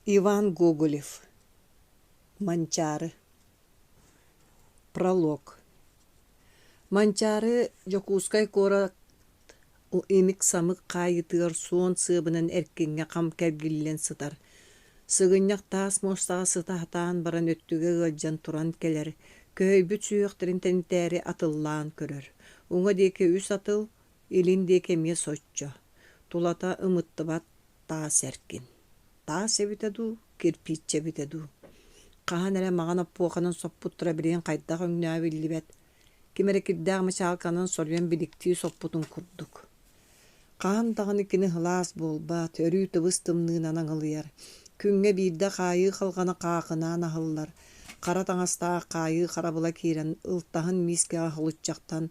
Иван Гоголев Манчаары Пролог Манчаары Дьокуускай куорат имик-самык хаайыытыгар суон сыабынан эркиҥҥэ хам кэргиллэн сытар. Сыгынньах таас муостаҕа сыта сатаан баран өттүгэ ыалдьан туран кэлэр, көһөйбүт сүһүөхтэрин тэнитээри атыллаан көрөр. Уҥа диэки үс атыл, илин диэки эмиэ соччо. Тулата ымыттыбат таас эркин. Таас эбитэ дуу, кирпииччэ эбитэ дуу. Хаһан эрэ маҥан оппуоханан соппуттара билигин хайдах өҥнөөҕө биллибэт. Ким эрэ кирдээх мычаалканан соруйан биликтии соппутун курдук. Хаһан даҕаны кини сылаас буолбат, өрүү тыбыс-тымныынан аҥылыйар. Күҥҥэ биирдэ хаайыы халҕана хаахынаан аһыллар. Хара таҥастаах хаайыы харабыла киирэн, ылтаһын миискэҕэ холуччахтан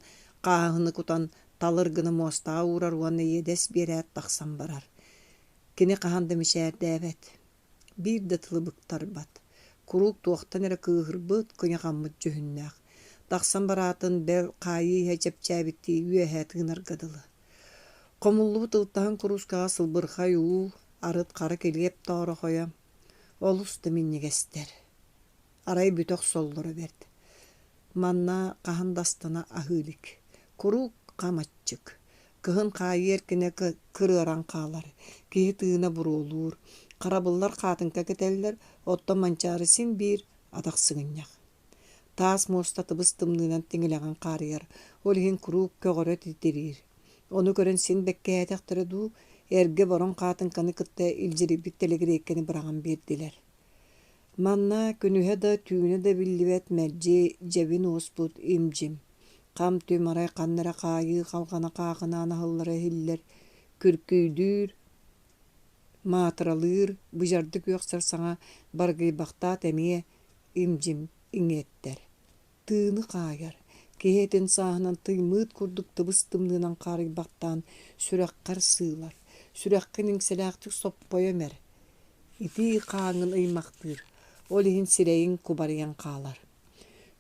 хааһыны кутан талыр гына муостаҕа уурар уонна иэдэс биэрээт тахсан барар. Кини хаһан да мичээрдээбэт, биир да тылы быктарбат, куруук туохтан эрэ кыыһырбыт, кыйахаммыт дьүһүннээх. Тахсан бараатын, бэл, хаайыы иһэ чэпчээбиттии үөһэ тыынарга дылы. Хомуллубут ылтаһын куруускаҕа сылбырхай уу, арыт хара килиэп тоорохойо олус да минньигэстэр. Арай бүтэ охсоллоро бэрт. Манна хаһан да астына аһыы илик. Куруук хам аччык. Кыһын хаайыы эркинэ кырыаран хаалар, киһи тыына буруолуур, харабыллар хаатыҥка кэтэллэр, оттон Манчаары син биир атах сыгынньах. Таас муоста тыбыс-тымныынан тиҥилэҕин хаарыйар, ол иһин куруук көҕөрө титириир. Ону көрөн син бэккиһээтэхтэрэ дуу, эргэ бороҥ хаатыҥканы кытта илдьирийбит тэлэгириэйкэни быраҕан биэрдилэр. Манна күнүһэ да, түүнэ да биллибэт мэлдьи дьэбин уоспут им-дьим. Хам-түм арай ханна эрэ хаайыы халҕана хаахынаан аһыллара иһиллэр, күркүйдүүр, маатыралыыр, быдьардык үөхсэр саҥа баргыйбахтаат эмиэ им-дьим иҥиэттэр. Тыыны хаайар, киһи этин сааһынан тыймыыт курдук тыбыс-тымныынан хаарыйбахтаан сүрэххэр сыылар, сүрэххин иҥсэлээхтик соппойо эмэр, итии хааҥҥын ыймахтыыр, ол иһин сирэйиҥ кубарыйан хаалар.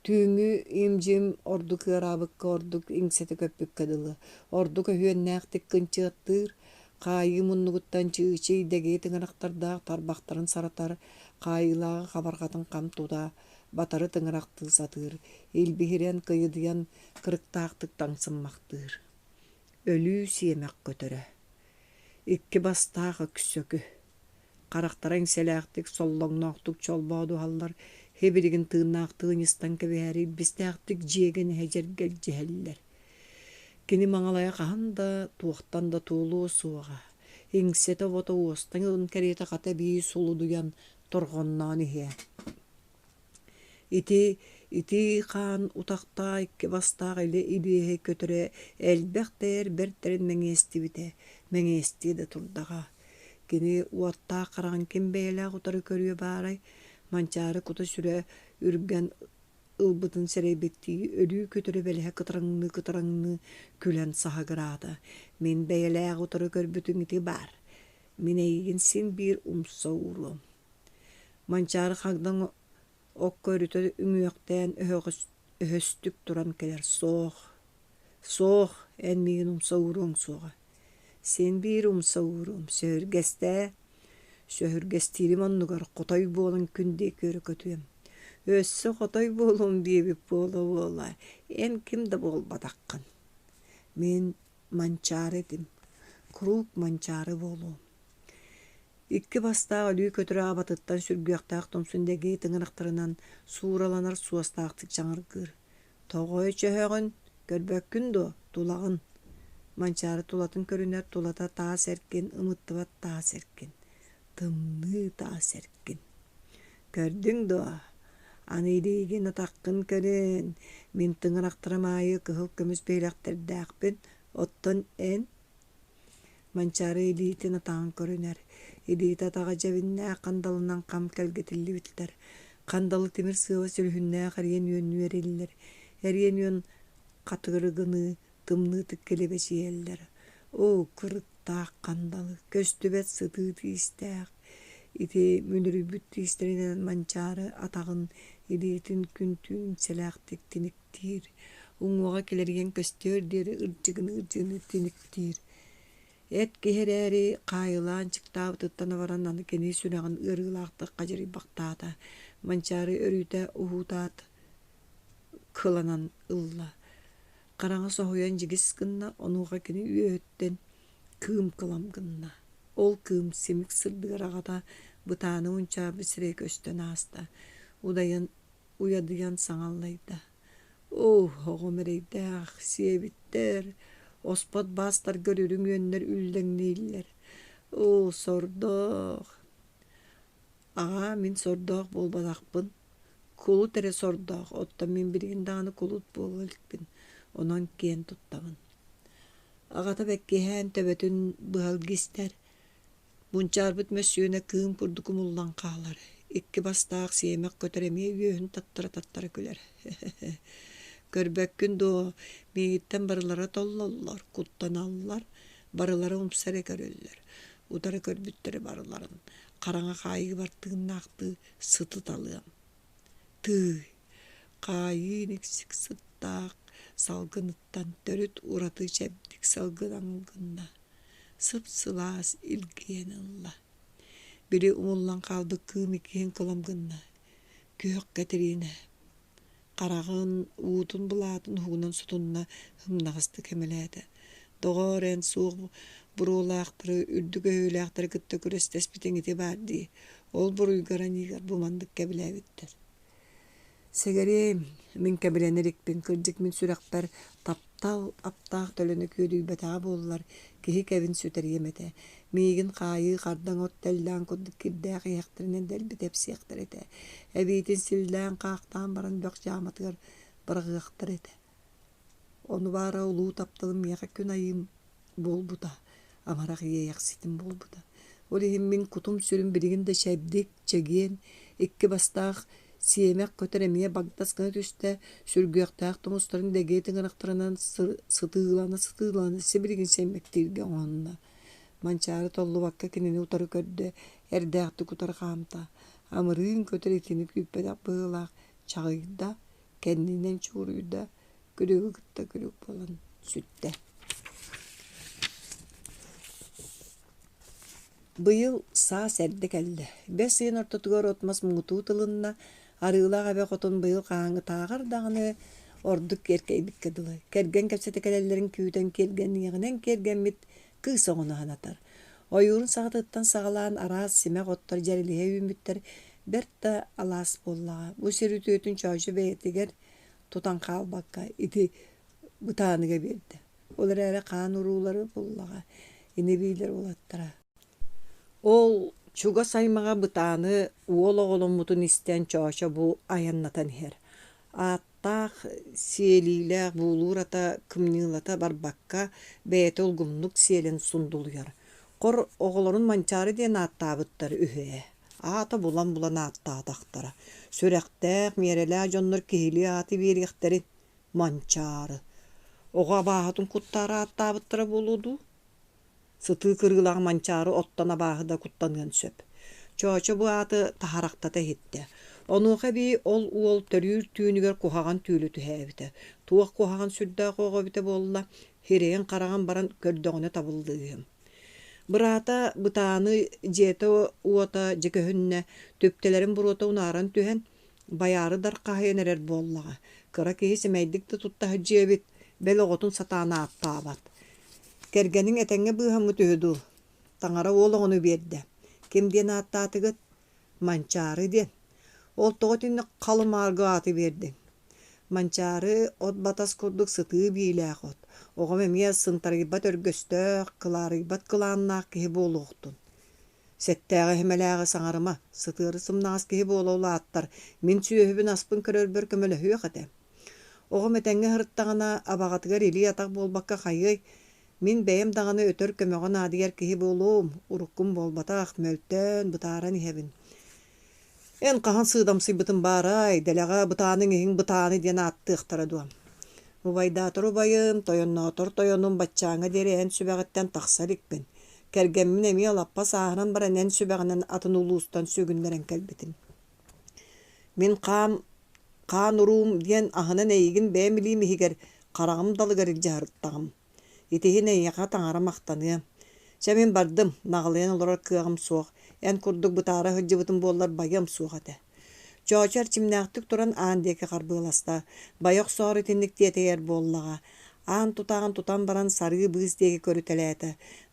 Түүҥҥү им-дьим ордук ыараабыкка ордук иҥсэтэ көппүккэ дылы, ордук өһүөннээхтик кынчыаттыыр, хаайыы муннугуттан чыычый дэгиэ тыҥырахтардаах тарбахтарын саратар, хаайыылааҕы хабарҕатын хам тута, батары тыҥырахтыы сатыыр, илбиһирэн, кыйыдыйан, кырыктаахтык таҥсыммахтыыр. Өлүү сиэмэх көтөрө. Икки бастаах өксөкү. Харахтара иҥсэлээхтик, соллоҥноохтук чолбоодуһаллар, һибилигин тыыннаахтыы ыйыстан кэбиһээри илбистээхтик дьиэгэн иһэ дьэргэлдьиһэллэр. Кини маҥалайа хаһан да, туохтан да туолуо суоҕа. Иҥсэтэ-обото уостан ылын кэриэтэ хата эбии сулудуйан, торҕонноон иһиэ. Ити итии хаан утахтаах икки бастаах илэ ибиэһэй көтөрө элбэх да эр бэртэрин мэҥиэстибитэ, мэҥиэстиэ да турдаҕа. Кини уоттаах хараҕын ким бэйэлээх утары көрүө баарай, Манчаары кута-сүрэ үргэн ылбытын сэрэйбиттии өлүү көтөрө бэлэһэ кытараҥныы-кытараҥныы күлэн саһыгыраата: «Мин бэйэлээх утары көрбүтүм ити баар, мин эйигин син биир умса ууруом» Манчаары хагдаҥ окко өрүтэ үҥүөхтээн өһөстүк туран кэлэр: «Суох, суох, эн миигин умса ууруоҥ суоҕа, син биир умса ууруом, сөһүргэстээ, сөһүргэстиирим оннугар хотой буолан күн диэки өрө көтүөм, өссө хотой буолуом диэбит буола-буола, эн ким да буолбатаххын, мин Манчаары этим, куруук Манчаары буолуом» Икки бастаах өлүү көтөрө абатыттан сүргүөхтээх тумсун дэгии тыҥырахтарынан суураланар суостаахтык чаҥыргыыр: «Тоҕо өчөһөҕүн, көрбөккүн дуо, тулаҕын?» Манчаары тулатын көрүнэр тулата таас эркин, ымыттыбат таас эркин, тымныы таас эркин. «Көрдүҥ дуо, аны илиигин атаххын көрүн, мин тыҥырахтарым аайы кыһыл көмүс биһилэхтэрдээхпин, оттон эн Манчаары илиитин атаҕын көрүнэр, илиитэ атаҕа дьэбиннээх хандалынан хам кэлгитиллибиттэр. Хандалы тимир сыаба сүлүһүннээх эриэн үөннүү эриллэр, эриэн үөн хатырыгыныы тымныытык килэбэчийэллэр. Оо, кырыктаах хандалы, көстүбэт сытыы тиистээх, ити мүлүрүйбүт тиистэринэн Манчаары атаҕын, илиитин күн-түүн иҥсэлээхтик тиник тиниктиир, уҥуоҕа килэрийэн көстүөр диэри ырдьыгыныы-ырдьыгыныы тиниктиир. Эт киһи эрээри хаайылаан чыктаабытыттан абаран аны кини сүрэҕин ыарыылаахтык хадьырыйбахтаата. Манчаары өрүүтэ уһуутаат кыланан ылла. Хараҥа соһуйан дьигис гынна, онуоха кини үөһүттэн кыым кылам гынна. Ол кыым симик сырдыгар аҕата бытааны унчаарбыт сирэй көстөн ааста. Удайан уйадыйан саҥа аллайда: «Оо, оҕом эрэйдээх, сиэбиттэр, оспот баастаргар үрүҥ үөннэр үллэҥнииллэр. Оо, сордоох!» «Аҕаа, мин сордоох буолбатахпын, кулут эрэ сордоох, оттон мин билигин даҕаны кулут буола иликпин, онон киэн туттабын» Аҕата бэккиһээн төбөтүн быһалгы истэр, мунчаарбыт мөссүөнэ кыым курдук умуллан хаалар, икки бастаах сиэмэх көтөр эмиэ үөһүн таттара-таттара күлэр Көрбөккүн дуо, миигиттэн барылара толлоллор, куттаналлар, барылара умса эрэ көрөллөр, утары көрбүттэри барыларын хараҥа хаайыыбар тыыннаахтыы сытыталыам Тыый, хаайыы никсик сыттаах салгыныттан төрүт ураты чэбдик салгын аҥылгынна, сып-сылаас илгийэн ылла. Били умуллан хаалбыт кыым иккиһин кылам гынна, күөх Кэтириинэ хараҕын уутун былаатын уһугунан сотунна, ымнаҕастык эмэлээтэ: «Доҕоор, эн суох буруолаахтары, үрдүк өһүөлээхтэри кытта күрэстэспитиҥ ити баар дии, ол буруйгар аньыыгар бу маннык кэбилээбиттэр Сэгэриэм, мин кэбилэнэ иликпин, кырдьык мин сүрэхпэр таптал аптаах төлөнө күөдүйбэтэҕэ буоллар, киһи кэбин сүтэриэм этэ. Миигин хаайыы хардаҥ от тэллээн курдук кирдээх иһэхтэринэн дэлби тэпсиэхтэр этэ. Эбиитин силлээн-хаахтаан баран бөх дьааматыгар быраҕыахтар этэ. Ону баара улуу тапталым миэхэ күн айыым буолбута, амарах иэйэхситим буолбута. Ол иһин мин кутум-сүрүм билигин да чэбдик, чэгиэн, икки бастаах сиэмэх көтөр эмиэ багдас гына түстэ, сүргүөхтээх тумустарын дэгиэ тыҥырахтарынан сытыылана-сытыылана сибилигин сэммэктииргэ оҥоһунна. Манчаары толлубакка кинини утары көрдө, эрдээхтик утары хаамта. Амырыын көтөр итини күүппэтэх быһыылаах чаҕыйда, кэннинэн чууруйда, күлүгү кытта күлүк буолан сүттэ. Быйыл саас эрдэ кэллэ. Бэс ыйын ортотугар от-мас муҥутуу тылынна, Арыылаах эбэ хотун быйыл хаһааҥҥытааҕар даҕаны ордук киэркэйбиккэ дылы. Кэргэн кэпсэтэ кэлэллэрин күүтэн киэргэниэҕинэн киэргэммит кыыс оҕону санатар. Ойуурун саҕатыттан саҕалаан араас симэх оттор дьэрэлиһэ үүммүттэр бэрт да алаас буоллаҕа. Бу сир үтүөтүн Чоочо бэйэтигэр тутан хаалбакка ити бытааныга биэрдэ. Ол эрээри хаан уруулары буллаҕа, ини-биилэр уолаттара. Ол чугас аймаҕа Бытааны уол оҕоломмутун истэн Чоочо бу айаннатан иһэр. Ааттаах, сиэлиилээх буулуур ата кымньыылата барбакка, бэйэтэ улгумнук сиэлэн сундулуйар. Хор оҕолорун Манчаары диэн ааттаабыттар үһү ээ. Аата булан-булан ааттаатахтара. Сүрэхтээх, миэрэлээх дьоннор киһилии ааты биэриэхтэрин Манчаары. Оҕо абааһытын куттаары ааттаабыттара буолуо дуу? Сытыы кырыылаах Манчаары оттон абааһы да куттаныан сөп. Чоочо бу ааты таһарахтата иһиттэ. Онуоха эбии ол уол төрүүр түүнүгэр куһаҕан түүлү түһээбитэ. Туох куһаҕан сүрдээх оҕо эбитэ буолла, сирэйин-хараҕын баран көрдөҕүнэ табыллыыһы. Быраата Бытааны дьиэтэ-уота дьэ көһүннэ, түптэлэрин буруота унааран түһэн, байаары дархаһыйан эрэр буоллаҕа. Кыра киһи сэмэйдик да тутта сылдьыа эбит, бэл оҕотун сатаан ааттаабат. Кэргэниҥ этэҥҥэ быыһаммыт үһү дуу? Таҥара уол оҕону биэрдэ. Ким диэн ааттаатыгыт? Манчаары диэн. Ол тоҕо итинник халымааргы ааты биэрдиҥ? Манчаары от батас курдук сытыы биилээх от. Оҕом эмиэ сынтарыйбат өргөстөөх, кылаарыйбат кылааннаах киһи буолуохтун. Сэттээҕи-сэмэлээҕи саҥарыма, сытыары сымнаҕас киһи буола улааттар, мин сүөһүбүн-аспын көрөрбөр көмөлөһүөх этэ. Оҕом этэҥҥэ сырыттаҕына, абаҕатыгар илии-атах буолбакка хайыай, мин бэйэм даҕаны өтөр көмөҕө наадыйар киһи буолуом, уруккум буолбатах, мөлтөөн, бытааран иһэбин. Эн хаһан сыыдамсыйбытым баарай, дэлэҕэ бытааныҥ иһиҥ бытааны диэн ааттыахтара дуо? Убайдаатар убайым, тойонноотор тойонум баччааҥҥа диэри эн сүбэҕиттэн тахса иликпин. Кэргэммин эмиэ лаппа сааһыран баран эн сүбэҕинэн атын улуустан сүгүннэрэн кэлбитим. Мин хаан, хаан уруум диэн аһынан эйигин бэйэм илиим иһигэр, хараҕым далыгар илдьэ сырыттаҕым. Итиһин эйиэхэ таҥара махтаныа. Чэ, мин бардым, наҕылыйан олорор кыаҕым суох, эн курдук бытаара сылдьыбытым буоллар байыам суох этэ. Чоочо эрчимнээхтик туран аан диэки харбыаласта, байа охсоору итинник тиэтэйэр буоллаҕа. Аан тутааҕын тутан баран сарыы быыс диэки көрүтэлээтэ.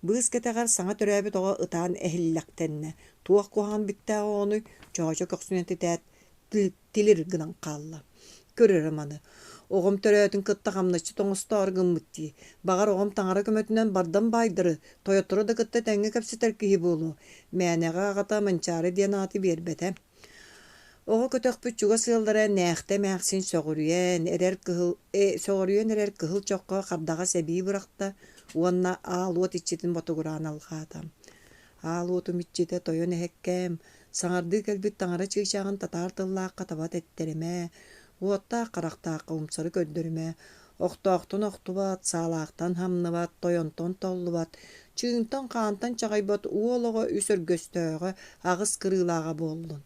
Быыс кэтэҕэр саҥа төрөөбүт оҕо ытаан эһиллэхтэннэ. Туох куһаҕан биттээх оҕонуй? Чоочо көхсүнэн титээт тилир гынан хаалла. Көр эрэ маны, оҕом төрөөтүн кытта хамначчыт оҥостоору гыммыт дии. Баҕар, оҕом таҥара көмөтүнэн бардам баайдары, тойоттору да кытта тэҥҥэ кэпсэтэр киһи буолуо. Мээнэҕэ аҕата Манчаары диэн ааты биэрбэтэ. Оҕо көтөхпүт чугас ыаллара Нээхтэ эмээхсин сөҕүрүйэн эрэр кыһыл сөҕүрүйэн эрэр кыһыл чоххо хардаҕас эбии бырахта уонна аал уот иччитин ботугураан алҕаата. Аал уотум иччитэ тойон эһэккээм, саҥардыы кэлбит таҥара чыычааҕын татаар тыллаахха таба тэттэримэ, уоттаах харахтаахха умсары көрдөрүмэ, охтоохтон охтубат, саалаахтан хамныбат, тойонтон толлубат, чыынтан-хаантан чаҕыйбат уол оҕо үс өргөстөөҕө, аҕыс кырыылааҕа буоллун.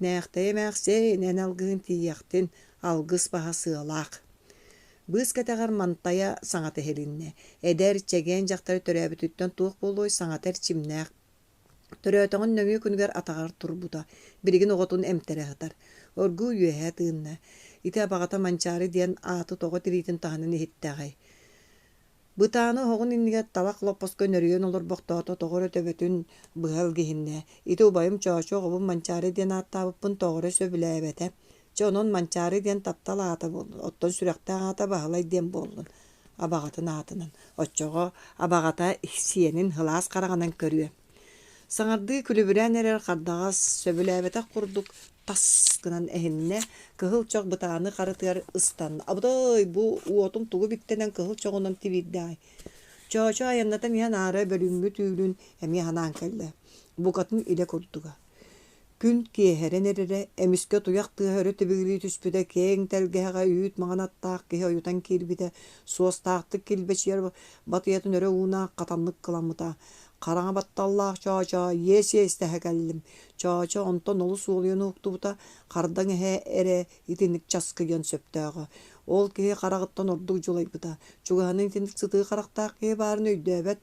Нээхтэйэ эмээхсин, эн алгыһын тиийиэхтин, алгыс баһа сыалаах. Быыс кэтэҕэр мантайа саҥата иһилиннэ. Эдэр, чэгиэн дьахтар төрөөбүтүттэн туох буолуой саҥата эрчимнээх. Төрөөтөҕүн нөҥүө күнүгэр атаҕар турбута, билигин оҕотун эмтэрэ сытар. Оргууй үөһэ тыынна. Ити абаҕата Манчаары диэн ааты тоҕо тириитин таһынан иһиттэҕэй? Бытааны оһоҕун иннигэр талах лоппоско нөрүйэн олорбохтоото тоҕо эрэ төбөтүн быһа илгиһиннэ. Ити убайым Чоочо оҕобун Манчаары диэн ааттаабыппын тоҕо эрэ сөбүлээбэтэ. Чэ, онон Манчаары диэн таптал аата буоллун, оттон сүрэхтээх аата Баһылай диэн буоллун. Абаҕатын аатынан. Оччоҕо абаҕата сиэнин сылаас хараҕынан көрүө. Саҥардыы күлүбүрээн эрэр хардаҕас сөбүлээбэтэх курдук тас гынан эһиннэ, кыһыл чох бытааны харытыгар ыстанна. Абытай, бу уотум тугу биттэнэн кыһыл чоҕунан тибиирдэҕэй? Чоочо айаннатан иһэн аара бөлүүҥҥү түүлүн эмиэ санаан кэллэ. Букатын илэ курдуга. Күн киэһэрэн эрэрэ, эмискэ туйах тыаһа өрө тибигирии түспүтэ, киэҥ тэлгэһэҕэ үүт маҥан аттаах киһи ойутан киирбитэ, суостаахтык килбэчийэр батыйатын өрө уунаах хатаннык кыламмыта. Хараҥа батталлаах Чоочо иэс-иэстэһэ кэллим. Чоочо онтон олус уолуйан уһуктубута, хардаҥ эһэ эрэ итинник часкыйыан сөптөөҕө. Ол киһи хараҕыттан ордук дьулайбыта. Чугаһынан итинник сытыы харахтаах киһи баарын өйдөөбөт,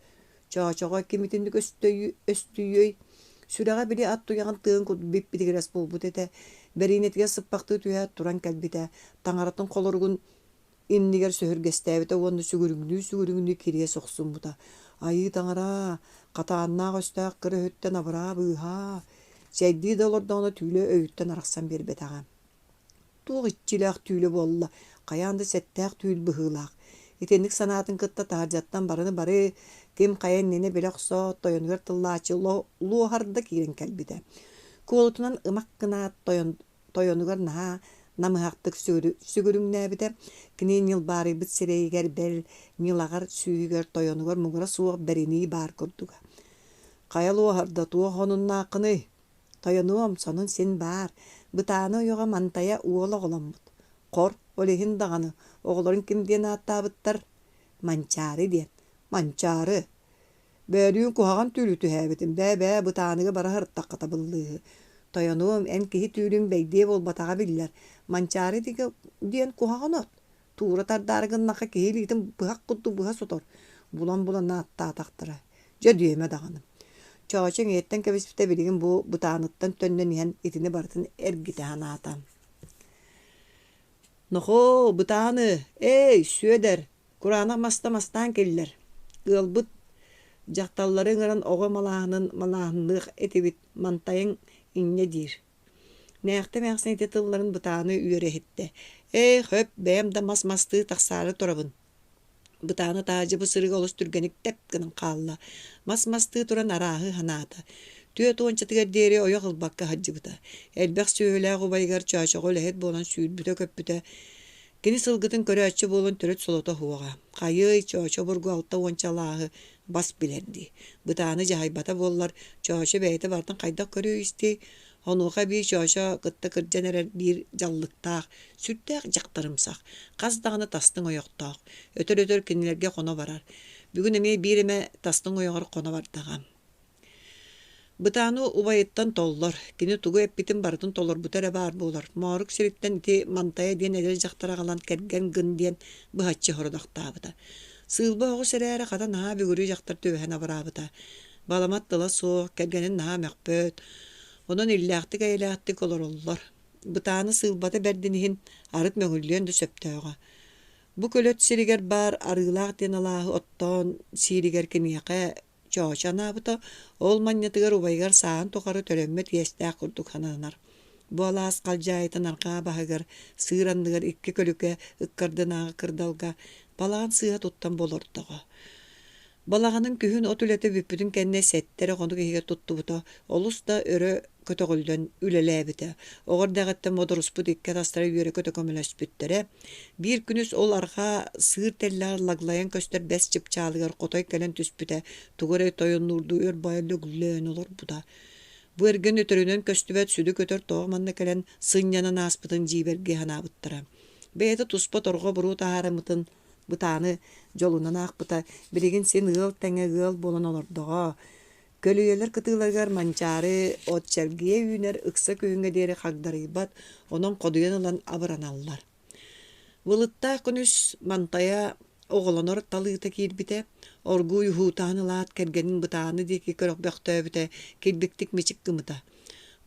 Чоочоҕо ким итинник өстүйүөй? Сүрэҕэ били ат туйаҕын тыын курдук бип-битигирэс буолбут этэ. Бэриинэтигэр сыппахтыы түһээт туран кэлбитэ. Таҥаратын холоругун иннигэр сөһүргэстээбитэ уонна сүгүрүҥнүү-сүгүрүҥнүү кириэс охсуммута. Айыы таҥараа, хатааннаах өстөөх кыра өһүттэн абыраа быыһаа! Чэйдии да олордоҕуна түүлэ өйүттэн арахсан биэрбэтэҕэ. Туох иччилээх түүлэ буолла, хайаан да сэттээх түүл быһыылаах. Итинник санаатын кытта таһырдьаттан барыны бары ким хайа иннинэ билэ охсоот, тойонугар тыллааччы луоһарда киирэн кэлбитэ. Куолутунан ымах гынаат тойон, тойонугар наһаа намыһахтык сүгүрүҥнээбитэ. Кини ньылбаарыйбыт сирэйигэр бэл, ньылаҕар сүүһүгэр тойонугар муҥура суох бэринии баар курдуга. «Хайа луоһарда туох омуннааххыный? Тойонуом, сонун син баар, Бытааны ойоҕо Мантайа уол оҕоломмут. Хор, ол иһин даҕаны, оҕолорун ким диэн ааттаабыттар? Манчаары диэн. Манчаары! Бөөлүүн куһаҕан түүлү түһээбитим, бээ-бээ, Бытааныга бара сырыттахха табыллыыһы. Тойонуом, эн киһи түүлүн бэйдиэ буолбатаҕа биллэр. Манчаары диэн куһаҕан от. Туура тардаары гыннахха киһи илиитин быһах курдук быһа сотор, булан-булан ааттаатахтара. Дьэ диэмэ даҕаны. Чоочо иҥиэттэн кэбиспитэ билигин бу бытааныттан төннөн иһэн итини барытын эргитэ санаата. Нохоо, бытааны, эй, Сүөдэр, кураанах маста мастаан киллэр. Ыалбыт дьахталлары ыҥыран оҕо малааһынын малааһынныах этибит, мантайыҥ инньэ диир. Нээхтэ эмээхсин ити тылларын бытааны үөрэ иһиттэ: «Ээ, хөп, бэйэм да мас мастыы тахсаары турабын» Бытааны таһырдьа бу сырыыга олус түргэнник тэп гынан хаалла. Мас мастыы туран арааһы санаата. Түөрт уончатыгар диэри ойох ылбакка сылдьыбыта. Элбэх сүөһүлээх убайыгар Чоочоҕо үлэһит буолан сүүрбүтэ-көппүтэ. Кини сылгытын көрөөччү буолан төрүт солото суоҕа. Хайыай, Чоочо обургу алта уонча алааһы бас билэр дии. Бытааны дьаһайбата буоллар, Чоочо бэйэтэ барытын хайдах көрүөй-истиэй? Онуоха эбии Чоочо кытта кырдьан эрэр биир дьаллыктаах, сүрдээх дьахтарымсах, хас даҕаны тастыҥ ойохтоох. Өтөр-өтөр кинилэргэ хоно барар. Бүгүн эмиэ биир эмэ тастыҥ ойоҕор хоно бардаҕа. Бытааны убайыттан толлор, кини тугу эппитин барытын толорбута эрэ баар буолар. Моорук сириттэн ити Мантайа диэн эдэр дьахтар аҕалан кэргэн гын диэн быһаччы сорудахтаабыта. Сыылба оҕус эрээри хата наһаа бүгүрү дьахтар түбэһэн абыраабыта. Баламат тыла суох, кэргэнин наһаа мөхпөт. Онон иллээхтик-эйэлээхтик олороллор. Бытааны сыылбата бэрдин иһин арыт мөҥүллүөн да сөптөөҕө. Бу көлөт сиригэр баар Арыылаах диэн алааһы оттоон сииригэр киниэхэ Чоочо анаабыта, ол манньатыгар убайыгар сааһын тухары төлөммөт иэстээх курдук сананар. Бу алаас халдьаайытын арҕаа баһыгар, сыыр анныгар икки көлүкэ ыккардынааҕы кырдалга балаҕан сыыһа туттан болордоҕо. Балаҕанын күһүн от үлэтэ бүппүтүн кэннэ сэттэ эрэ хонук иһигэр туттубута, олус да өрө көтөҕүллэн үлэлээбитэ. Оҕо эрдэҕиттэн бодоруспут икки атастара үөрэ-көтө көмөлөспүттэрэ. Биир күнүс ол арҕаа сыыр тэллэҕэр лаглайан көстөр бэс чыпчаалыгар хотой кэлэн түспүтэ, тугу эрэ тойоннуурдуу өр баайа лөглөөн олорбута. Бу эргин өтөрүнэн көстүбэт сүдү көтөр тоҕо манна кэлэн сынньанан ааспытын дьиибэргии санаабыттара. Бэйэтэ туспа торҕо буруо таһаарыммытын бытааны дьолунан аахпыта, билигин син ыал тэҥэ ыал буолан олордоҕо. Көлүйэлэр кытыыларыгар манчаары от чэлгийэ үүнэр, ыкса күһүҥҥэ диэри хагдарыйбат, онон ходуйан ылан абыраналлар. Былыттаах күнүс мантайа оҕолонор талыыта киирбитэ, оргууй уһуутаан ылаат кэргэнин бытааны диэки көрбөхтөөбүтэ, килбиктик мичик гыммыта.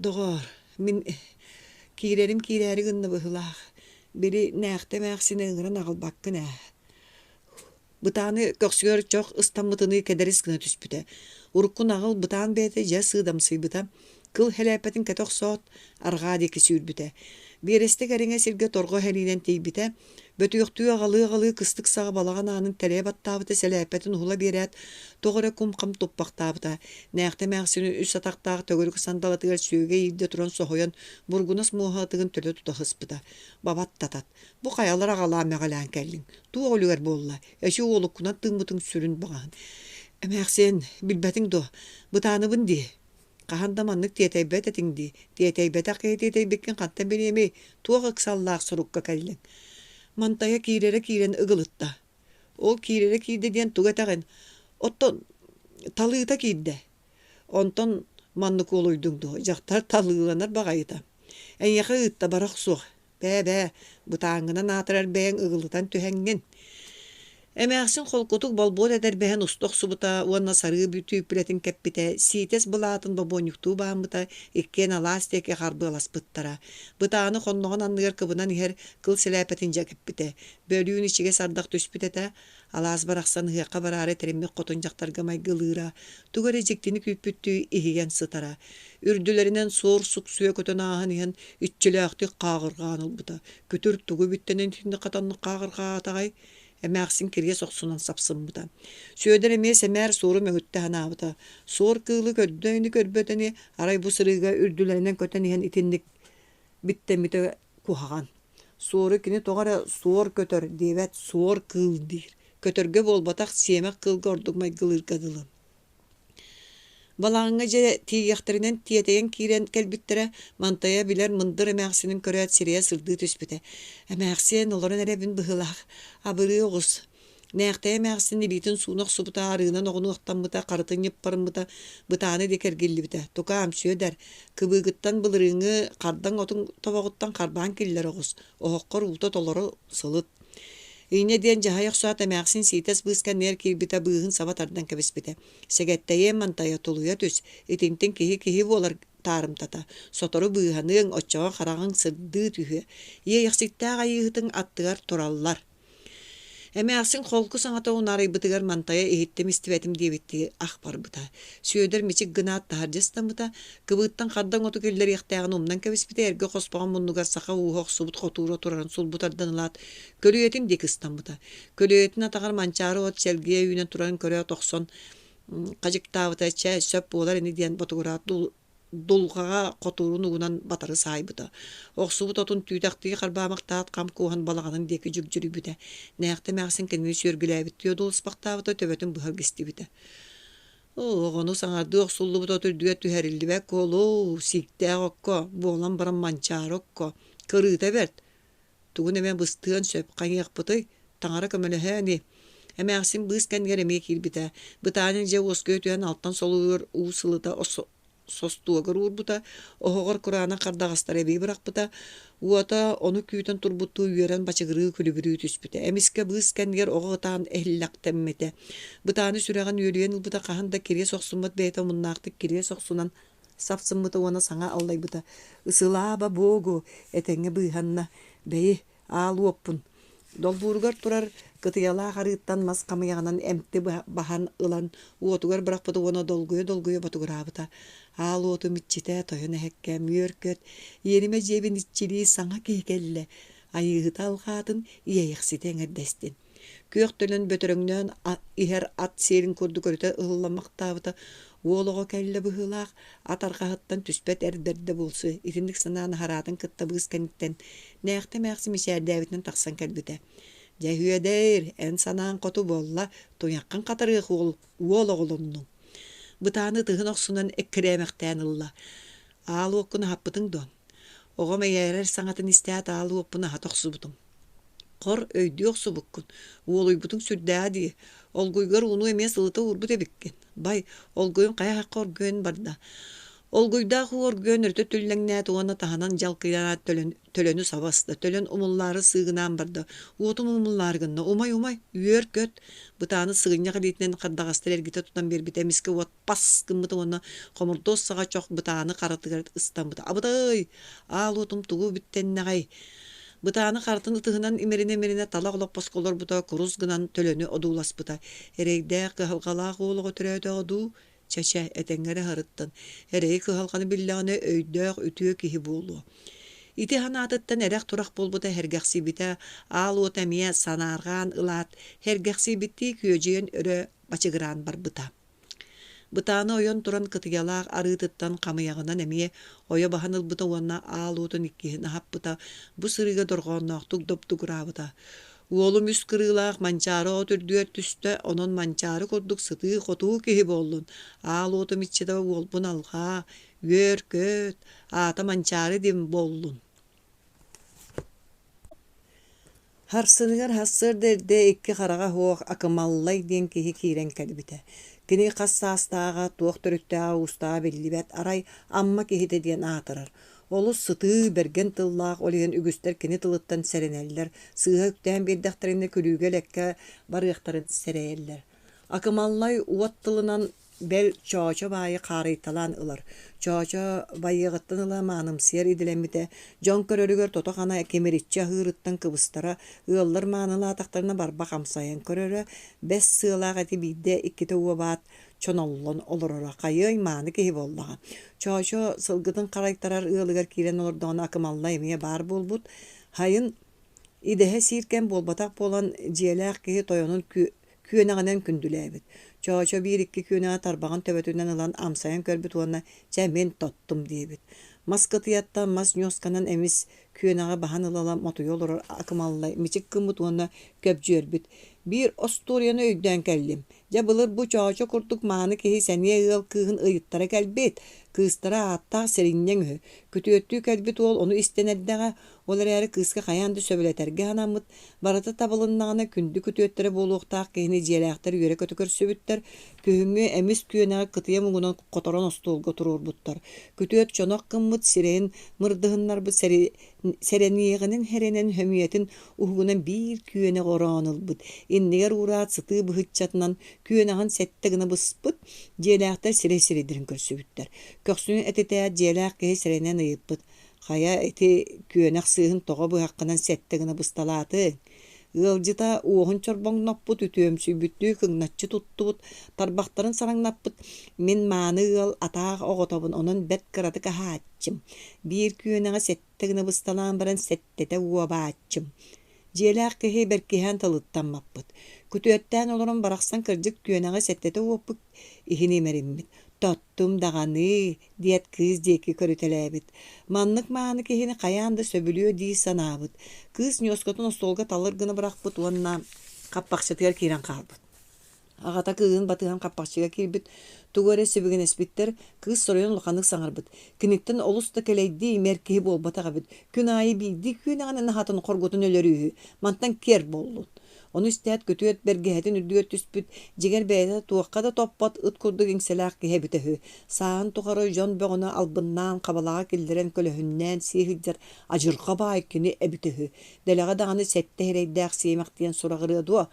«Доҕоор, мин киирэрим киирээри гынна быһыылаах, били нээхтэ эмээхсини ыҥыран аҕалбаккын ээ» Бытааны көхсүгэр чох ыстаммытыныы кэдэрис гына түспүтэ. Урукку наҕыл бытаан бэйэтэ дьэ сыыдамсыйбыта, кыл хэлээппэтин кэтэ охсоот, арҕаа диэки сүүрбүтэ. Биэрэстэ кэриҥэ сиргэ торҕо иһэриинэн тиийбитэ, бөтүөхтүү аҕалыы-аҕалыы кыстык саҕа балаҕан аанын тэлэйэ баттаабыта сэлээппэтин уһула биэрээт, тоҕо эрэ кум-хам туппахтаабыта. Нээхтэ эмээхсини үс атахтаах төгүрүк сандалатыгар сүөгэй иирдэ туран соһуйан, бургунас муоһа ытыгын төлө тута сыспыта. Бабат татат, Бу хайалар аҕалаан мэҕилээн кэллиҥ? Туох үлүгэр буолла? Эчи уолуккунан тыыммытыҥ сүрүн баҕаһын. Эмээхсиэн, билбэтиҥ дуо? Бытааныбын дии. Хаһан да маннык тиэтэйбэт этиҥ дии. Тиэтэйбэтэх киһи тиэтэйбиккин хантан билиэмий? Туох ыксаллаах сурукка кэллиҥ? Мантайа киирэрэ киирэн ыгылытта. Ол киирэрэ киирдэ диэн тугу этэҕин? Оттон талыыта киирдэ. Онтон маннык уолуйдуҥ дуо? Дьахтар талыыланар баҕайыта. Эйиэхэ ыытта бара охсуох. Бээ-бээ, бытааҥҥынан аатырар бэйэҥ ыгылытан түһэҥҥин. Эмээхсин холкутук болбуот этэрбэһин уста охсубута уонна сарыы түүппүлэтин кэппитэ, сиитэс былаатын бобуонньуктуу бааммыта, иккиэн алаас диэки харбыаласпыттара. Бытааны хонноҕун анныгар кыбынан иһэр кыл сэлээпэтин дьэ кэппитэ. Бөлүүн ичигэс ардах түспүт этэ, Алаас барахсан ыһыахха бараары тэриммит хотун дьахтарга майгылыыра, тугу эрэ дьиктини күүппүттүү иһийэн сытара. Үрдүлэринэн суор суксуйа көтөн ааһан иһэн иччилээхтик хааҕырҕаан ылбыта. Күтүр тугу бүттэнэн итинник хатаннык хааҕырҕаатаҕай? Эмээхсин кириэс охсунан сапсыммыта. Сүөдэр эмиэ сэмээр суору мөҥүттэ санаабыта. Суор кыылы көрдө ини көрбөт ини, арай бу сырыыга үрдүлэринэн көтөн иһэн итинник биттэммитэ куһаҕан. Суору кини тоҕо эрэ суор көтөр диэбэт, суор кыыл диир. Көтөргө буолбатах, сиэмэх кыылга ордук майгылыырга дылы. Балаҕаҥҥа дьэ тиийиэхтэринэн тиэтэйэн киирэн кэлбиттэрэ, Мантайа билэр мындыр эмээхсинин көрөөт сирэйэ сырдыы түспүтэ. Эмээхсиэн олорон эрэбин быһыылаах, абырыы оҕус Нээхтэйэ эмээхсин илиитин сууна охсубута, арыынан оҕунуохтаммыта, харытын ньыппарыммыта, бытааны диэки эргиллибитэ. Тукаам, Сүөдэр, кыбыыгыттан былырыыҥҥы хардаҥ отун тобоҕуттан харбаан киллэр оҕус, оһоххор уута толору сылыт. Инньэ диэн дьаһайа охсоот эмээхсин сиитэс быыска нээр киирбитэ быыһын саба тардан кэбиспитэ. Сэгэттэйиэм мантайа тулуйа түс, итинтин киһи киһи буолар таарымтата. Сотору быыһаныаҥ, оччоҕо хараҕыҥ сырдыы түһүө. Иэйэхситтээх айыыһытыҥ аттыгар тураллар. Эмээхсин холку саҥата унаарыйбытыгар мантайа иһиттим-истибэтим диэбиттии ах барбыта. Сүөдэр мичик гынаат таһырдьа ыстаммыта, кыбыыттан хардаҥ оту киллэриэхтээҕин умнан кэбиспитэ, эргэ хоспоҕун муннугар саха ууһа охсубут хотуура турарын сулбу тардан ылаат, көлүйэтин диэки ыстаммыта. Көлүйэтин атаҕар манчаары от чэлгийэ үүнэн турарын көрөөт охсон хадьыктаабыта, чэ, сөп буолар ини диэн ботугураат дулҕаҕа хотуурун угунан батары саайбыта. Охсубут отун түүтэхтии харбаамахтаат хам кууһан балаҕанын диэки дьүгдьүрүйбүтэ. Нээхтэ эмээхсин кинини сүөргүлээбиттии одуулуспахтаабыта, төбөтүн быһа илгистибитэ. Оо, оҕону саҥардыы охсуллубут от үрдүгэр түһэриллибэт куолу, сииктээх окко, буолан баран манчаары окко, кырыыта бэрт. Тугун эмэ быстыан сөп, хайыахпытый, таҥара көмөлөһөө ини. Эмээхсин быыс кэннигэр эмиэ киирбитэ. Бытаанын дьэ уоскуйа түһэн алтан солуур уу сылыта. состуогар уурбута, оһоҕор кураанах хардаҕастары эбии бырахпыта, уота ону күүтэн турбуттуу үөрэн бачыгырыы күлүбүрүү түспүтэ. Эмискэ быыс кэннигэр оҕо ытаан иһиллэхтэммитэ. Бытааны сүрэҕин үөлүйэн ылбыта хаһан да кириэс охсуммат бэйэтэ омуннаахтык кириэс охсунан сапсыммыта уонна саҥа аллайбыта: «Ысылааба Богу, этэҥҥэ быыһанна, бэйи, аал уоппун Долбууругар турар кытыйалаах арыыттан мас хамыйаҕынан эмти баһан ылан уотугар бырахпыта уонна долгуйа-долгуйа ботугураабыта. Аал уотум иччитэ тойон эһэккэм үөр-көт, иэримэ дьиэбин иччилии саҥа киһи кэллэ, айыыһыта алҕаатын, иэйэхситэ эҥэрдэстин. Күөх төлөн бөтөрөҥнөөн иһэр ат сиэрин курдук өрүтэ ыһылламмахтаабыта уол оҕо кэллэ быһыылаах, ат арҕаһыттан түспэт эр бэрдэ буолсу итинник санаан аһараатын кытта быыс кэнниттэн Нээхтэ эмээхсин мичээрдээбитинэн тахсан кэлбитэ. «Дьэ, Үөдээр, эн санааҥ хоту буолла, туйаххын хатарыах уол, уол оҕолоннуҥ». Бытааны ытыһын охсунан эккирээмэхтээн ылла. «Аал уоккун аһаппытыҥ дуо?» Оҕом эйээрэр саҥатын истээт аал уоппун аһата охсубутум. Хор, өйдүү охсубуккун, уолуйбутуҥ сүрдээҕэ дии, олгуйгар ууну эмиэ сылыта уурбут эбиккин. Бай, олгуйум хайа хахха оргуйан барда. Олгуйдаах уу оргуйан өрүтэ түллэҥнээт уонна таһынан дьалкыйаат төлөн, төлөнү саба аста, төлөн умуллаары сыыгынаан барда. Уотум умуллаары гынна, умай-умай, үөр-көт. Бытааны сыгынньах илиитинэн хардаҕастары эргитэ тутан биэрбитэ, эмискэ уот пас гыммыта уонна хомурдуос саҕа чох бытааны харатыгар ыстаммыта. Абытай! Аал уотум тугу бүттэннэҕэй? Бытааны харытын ытыһынан имэринэ-имэринэ талах олоппоско олорбута, курус гынан төлөнү одууласпыта. Эрэйдээх, кыһалҕалаах уол оҕо төрөөтөҕө дуу? Чэ-чэ, этэҥҥэ эрэ аһарыттан, эрэйи кыһалҕаны биллэҕинэ өйдөөх, үтүө киһи буолуо. Ити санаатыттан эрэх-турах буолбута һэргэхсийбитэ, аал уота эмиэ санаарҕаан ылаат, һэргэхсийбиттии күөдьүйэн өрө бачыгыраан барбыта. Бытааны ойон туран кытыйалаах арыытыттан хамыйаҕынан эмиэ ойо баһан ылбыта уонна аал уотун иккиһин аһаппыта, бу сырыыга дорҕоонноохтук добдугураабыта. Уолум үс кырыылаах манчаары от үрдүгэр түстэ, онон манчаары курдук сытыы-хотуу киһи буоллун, аал уотум иччитэ уолбун алҕаа, үөр-көт, аата Манчаары диэн буоллун. Сарсыныгар сарсыарда эрдэ икки хараҕа суох Акымаллай диэн киһи киирэн кэлбитэ. Кини хас саастааҕа, туох төрүттээҕэ-уустааҕа биллибэт, арай Амма киһитэ диэн аатырар. Олус сытыы, бэргэн тыллаах, ол иһин үгүстэр кини тылыттан сэрэнэллэр, сыыһа үктээн биэрдэхтэринэ күлүүгэ-элэккэ барыахтарын сэрэйэллэр. Акымаллай уот тылынан Бэл, Чоочо баайы хаарыйталаан ылар. Чоочо байыаҕыттан ыла маанымсыйар идэлэммитэ, дьон көрөрүгэр тото-хана кимириччи аһыырыттан кыбыстара, ыаллар маанылаатахтарына барбах амсайан көрөрө, бэс сыалаах эти биирдэ иккитэ уобаат чоноллон олороро, хайыай мааны киһи буоллаҕа. Чоочо сылгытын харайтарар ыалыгар киирэн олордоҕуна Акымалла эмиэ баар буолбут, Хайын идэһэ сиир кэм буолбатах буолан, дьиэлээх киһи тойонун күөнэҕинэн күндүлээбит. Чоочо биир-икки күөнэҕи тарбаҕын төбөтүнэн ылан амсайан көрбүт уонна «Чэ, мин тоттум» диэбит. Мас кытыйаттан мас ньуосканан эмис күөнэҕи баһан ыла-ыла мотуйа олорор Акымаллай мичик гыммыт уонна көбдьүөрбүт. «Биир остуоруйаны өйдөөн кэллим. Дьэ былыр бу Чоочо курдук мааны киһи сэниэ ыал кыыһын ыйыттара кэлбит. Кыыстара ааттаах сиринньэҥ үһү. Күтүөттүү кэлбит уол ону истэн эрдэҕэ, ол эрээри кыыска хайаан да сөбүлэтэргэ санаммыт, Барыта табылыннаҕына күндү күтүөттэрэ буолуохтаах киһини дьиэлээхтэр үөрэ-көтө көрсүбүттэр, күһүҥҥү эмис күөнэҕи кытыйа муҥунан хоторон остуолга туруорбуттар. Күтүөт чонох гыммыт сирэйин мырдыһыннарбыт сэрэниэҕинэн хэрэнэн сөмүйэтин уһугунан биир күөнэҕи ороон ылбыт, иннигэр уураат сытыы быһыччатынан күөнэҕин сэттэ гына быспыт, дьиэлээхтэр сирэй сирэйдэрин көрсүбүттэр. Көхсүн этитээт дьиэлээх киһи сэрэнэн ыйыппыт: Хайа, ити күөнэх сыыһын тоҕо быһаххынан сэттэ гына бысталаатыҥ? Ыалдьыта уоһун чорбоҥноппут, үтүөмсүйбүттүү кыҥначчы туттубут, тарбахтарын сараҥнаппыт: «Мин мааны ыал атаах оҕотобун, онон бэрт кыратык аһааччым. Биир күөнэҕи сэттэ гына бысталаан баран сэттэтэ уобааччым. Дьиэлээх киһи бэркиһээн тылыттан маппыт. Күтүөттээн олорон барахсан кырдьык күөнэҕи сэттэтэ уоппут иһин имэриммит. Тоттум даҕаны диэт кыыс диэки көрүтэлээбит. Маннык мааны киһини хайаан да сөбүлүө дии санаабыт. Кыыс ньуоскатын остуолга талыр гына бырахпыт уонна хаппахчытыгар киирэн хаалбыт. Аҕата кыыһын батыһан хаппахчыга киирбит, тугу эрэ сибигинэспиттэр, кыыс соруйан улаханнык саҥарбыт. Киниттэн олус да кэлэйдии имэр киһи буолбатах эбит. Күн аайы биирдии күөнэҕинэн аһатан хоргутун өлөрүүһү, мантан киэр буоллун. Ону истээт күтүөт бэргэһэтин үрдүгэр түспүт, дьиҥэр бэйэтэ туохха да топпот ыт курдук иҥсэлээх киһи эбитэ үһү. Сааһын тухары дьон бөҕөнү албыннаан хабалаҕа киллэрэн көлөһүннээн сии сылдьар адьырҕа баай кини эбитэ үһү. Дэлэҕэ даҕаны сэттэ сирэйдээх сиэмэх диэн сураҕырыа дуо?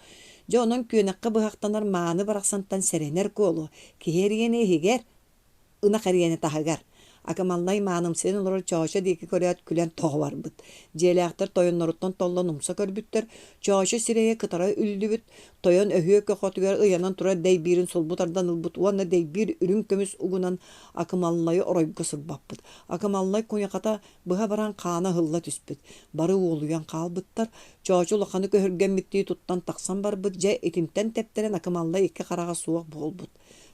Дьэ онон күөнэххэ быһахтанар мааны барахсантан сэрэнэр куолу. Киһи эриэнэ иһигэр, ынах эриэнэ таһыгар. Акымаллай маанымсыйан олорор Чоочо диэки көрөөт күлэн тоҕо барбыт. Дьиэлээхтэр тойонноруттан толлон умса көрбүттэр. Чоочо сирэйэ кытара үллүбүт, тойон өһүө көхөтүгэр ыйанан турар дэйбиирин сулбу тардан ылбыт уонна дэйбиир үрүҥ көмүс угунан Акымаллайы оройго сырбаппыт. Акымаллай куйахата быһа баран хаана ыһылла түспүт. Бары уолуйан хаалбыттар. Чоочо улаханы көһүргэммиттии туттан тахсан барбыт. Дьэ итинтэн тэптэрэн Акымаллай икки хараҕа суох буолбут.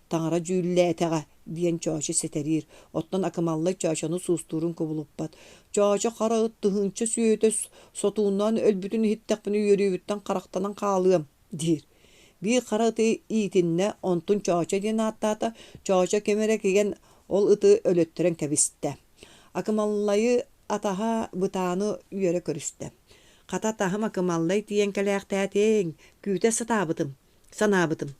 Таҥара дьүүллээтэҕэ диэн Чоочо сэтэриир, оттон Акымаллай Чоочону суустуурун кубулуппат. Чоочо хара ыт тыһыынча сүөһүтэ сотууннаан өлбүтүн иһиттэхпинэ үөрүүбүттэн харахтанан хаалыам диир. Биир хара ыты иитиннэ, онтун Чоочо диэн ааттаата, Чоочо ким эрэ кигэн ол ыты өлөттөрөн кэбистэ. Акымаллайы атаһа Бытааны үөрэ көрүстэ. Хата атаһым Акымаллай тиийэн кэлээхтээтиҥ, күүтэ сатаабытым Санаабытым: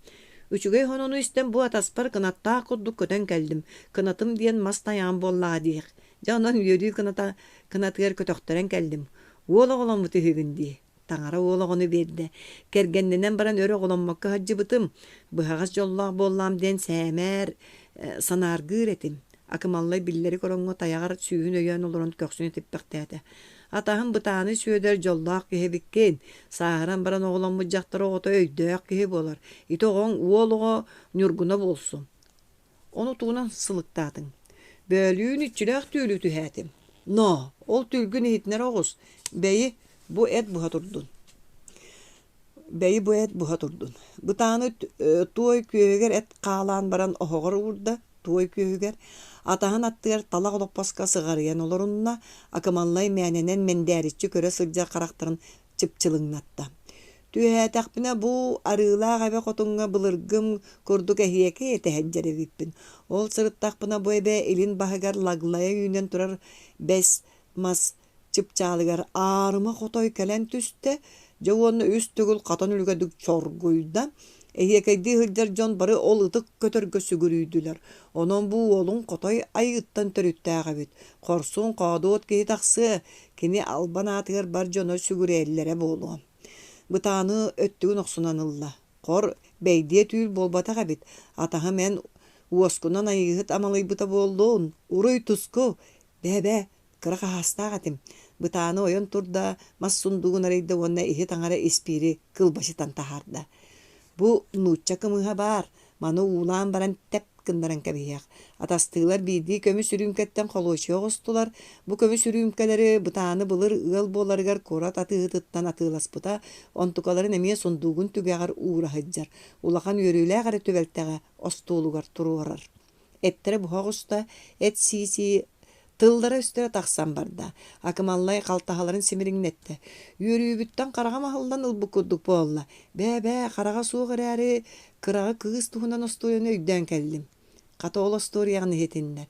үчүгэй хонону истэн бу атаспар кынаттаах курдук көтөн кэллим, кынатым диэн мас тайаҕым буоллаҕа диэх. Дьэ онон үөрүү кыната кынатыгар көтөхтөрөн кэллим. Уол оҕоломмут үһүгүн дии. Таҥара уол оҕону биэрдэ. Кэргэннэнэн баран өр оҕоломмокко сылдьыбытым. Быһаҕас дьоллоох буоллаам диэн сээмээр санааргыыр этим. Акымаллай биллэрик ороҥҥо тайаҕар сүүһүн өйөөн олорон көхсүн этиппэхтээтэ. Атаһым Бытааны Сүөдэр дьоллоох киһи эбиккин. Сааһыран баран оҕоломмут дьахтар оҕото өйдөөх киһи буолар. Ити оҕоҥ уол оҕо ньургуна буолсун. Ону тугунан сылыктаатыҥ? Бөөлүүн иччилээх түүлү түһээтим. Но, ол түүлгүн иһитинэр оҕус. Бэйи, бу эт буһа турдун. Бэйи бу эт буһа турдун. Бытааны туой күөһүгэр эт хаалаан баран оһоҕор уурда, туой күөһүгэр. Атаһын аттыгар талах олоппоско сыҕарыйан олорунна, Акымаллай мээнэнэн мэндээриччи көрө сылдьар харахтарын чыпчылыҥнатта. Түһээтэхпинэ бу Арыылаах эбэ хотуҥҥа былыргым курдук эһиэкэй этэ сылдьар эбиппин. Ол сырыттахпына бу эбэ илин баһыгар лаглайа үүнэн турар бэс мас чыпчаалыгар аарыма хотой кэлэн түстэ, дьэ уонна үс төгүл хатан үлүгэдик чоргуйда. Эһиэкэйдии сылдьар дьон бары ол ытык көтөргө сүгүрүйдүлэр. Онон бу уолуҥ хотой айыыттан төрүттээх эбит. Хорсун хоодуот киһи тахсыа, кини албан аатыгар бар дьоно сүгүрүйэллэрэ буолуо. Бытааны өттүгүн охсунан ылла. Хор, бэйдиэ түүл буолбатах эбит. Атаһым эн уоскунан айыыһыт амалыйбыта буоллун, уруй-туску! Бээ-бээ, Кыра хаһаастаах этим. Бытааны ойон турда, мас сундуугун арыйда уонна иһит аҥара испиири кылбачытан таһаарда. Бу нуучча кымыһа баар, маны уулаан баран тэп гыннаран кэбиһиэх. Атастыылар биирдии көмүс үрүүмкэттэн холуочуйа оҕустулар. Бу көмүс үрүүмкэлэри Бытааны былыр ыал буоларыгар куорат атыыһытыттан атыыласпыта, онтукаларын эмиэ сундуугун түгэҕэр уура сылдьар. Улахан үөрүүлээх эрэ түбэлтэҕэ остуолугар туруорар. Эттэрэ буһа оҕуста, эт сии-сии тыллара-өстөрө тахсан барда. Акымаллай халтаһаларын симириҥнэттэ. Үөрүүбүттэн хараҕым аһыллан ылбыт курдук буолла. Бээ-бээ, хараҕа суох эрээри, кыраҕы кыыс туһунан остуоруйаны өйдөөн кэллим. Хата ол остуоруйаҕын иһитиннэр.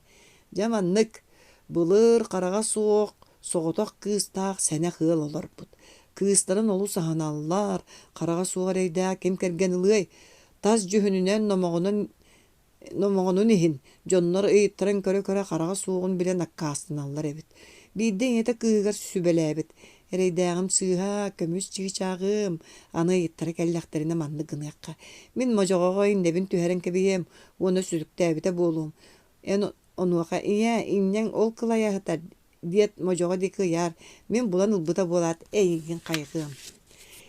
Дьэ маннык, былыр хараҕа суох, соҕотох кыыстаах сэнэх ыал олорбут. Кыыстарын олус аһыналлар, хараҕа суох эрэйдээх ким кэргэн ылыай? Тас дьүһүнүнэн, номоҕунан Номоҕонун иһин, дьоннор ыйыттаран көрө-көрө хараҕа суоҕун билэн аккаастаналлар эбит. Биирдэ ийэтэ кыыһыгар сүбэлээбит: «Эрэйдээҕим сыыһа, көмүс чыычааҕым, аны ыйыттара кэллэхтэринэ маннык гыныахха. Мин модьоҕоҕо иннэбин түһэрэн кэбиһиэм уонна сүтүктээбитэ буолуом. Эн онуоха ийээ, инньэҥ ол кылайаһытар диэт модьоҕо диэки ыйаар, мин булан ылбыта буолаат эйигин хайҕыам.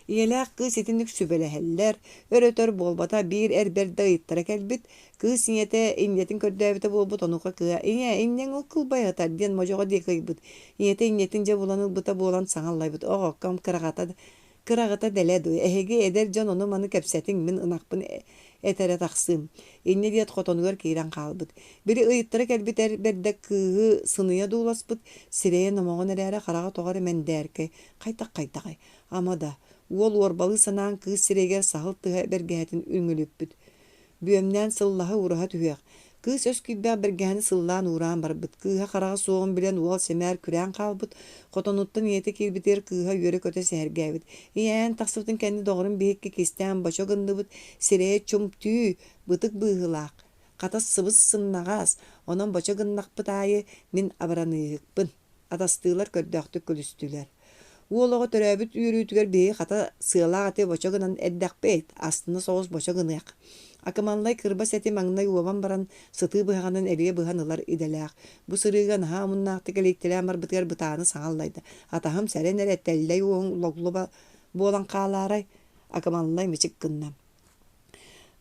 Ийэлээх кыыс итинник сүбэлэһэллэр, өр-өтөр буолбата биир эр бэрдэ ыйыттара кэлбит, кыыс ийэтэ инньэтин көрдөөбүтэ буолбут онуоха кыыһа «Ийээ, инньэҥ ол кылбайатар» диэн модьоҕо диэки ыйбыт. Ийэтэ инньэтин дьэ булан ылбыта буолан саҥа аллайбыт «Оҕокком кыраҕата Кыраҕыта дэлэ дуу, эһиги эдэр дьон ону-маны кэпсэтиҥ, мин ынахпын этэрэ тахсыым. Инньэ диэт хотонугар киирэн хаалбыт. Били ыйыттара кэлбит эр бэрдэ кыыһы сыныйа дууласпыт, сирэйэ номоҕон эрээри хараҕа тоҕо эрэ мэндээркэй, хайдах-хайдаҕай. Ама да, уол уорбалыы санаан кыыс сирэйигэр саһыл тыһа бэргэһэтин үҥүлүппүт. Бүөмнээн сыллаһа-уураһа түһүөх. Кыыс өс киирбэх бэргэһэни сыллаан уураан барбыт. Кыыһа хараҕа суоҕун билэн уол сэмээр күрээн хаалбыт. Хотонуттан ийэтэ киирбитигэр кыыһа үөрэ-көтө сэһэргээбит. Ийээн тахсыбытын кэннэ доҕорум биһикки кистээн бочо гынныбыт, сирэйэ чум түү, бытык быыһылаах, хата сыбыс-сымнаҕас, онон бочо гыннахпыт аайы мин абыраныыһыкпын. Атастыылар көрдөөхтүк күлүстүлэр. Уол оҕо төрөөбүт үөрүүтүгэр биһиги хата сыалаах эти бочо гынан эрдэхпит, астына соҕус бочо гыныах. Акымаллай кырбас эти маҥнай уобан баран, сытыы быһаҕынан элиэ быһан ылар идэлээх. Бу сырыыга наһаа омуннаахтык элийтэлээн барбытыгар бытааны саҥа аллайда. Атаһым сэрэн эрэ, тэллэй уоһуҥ логлу буолан хаалаарай? Акымаллай мичик гынна.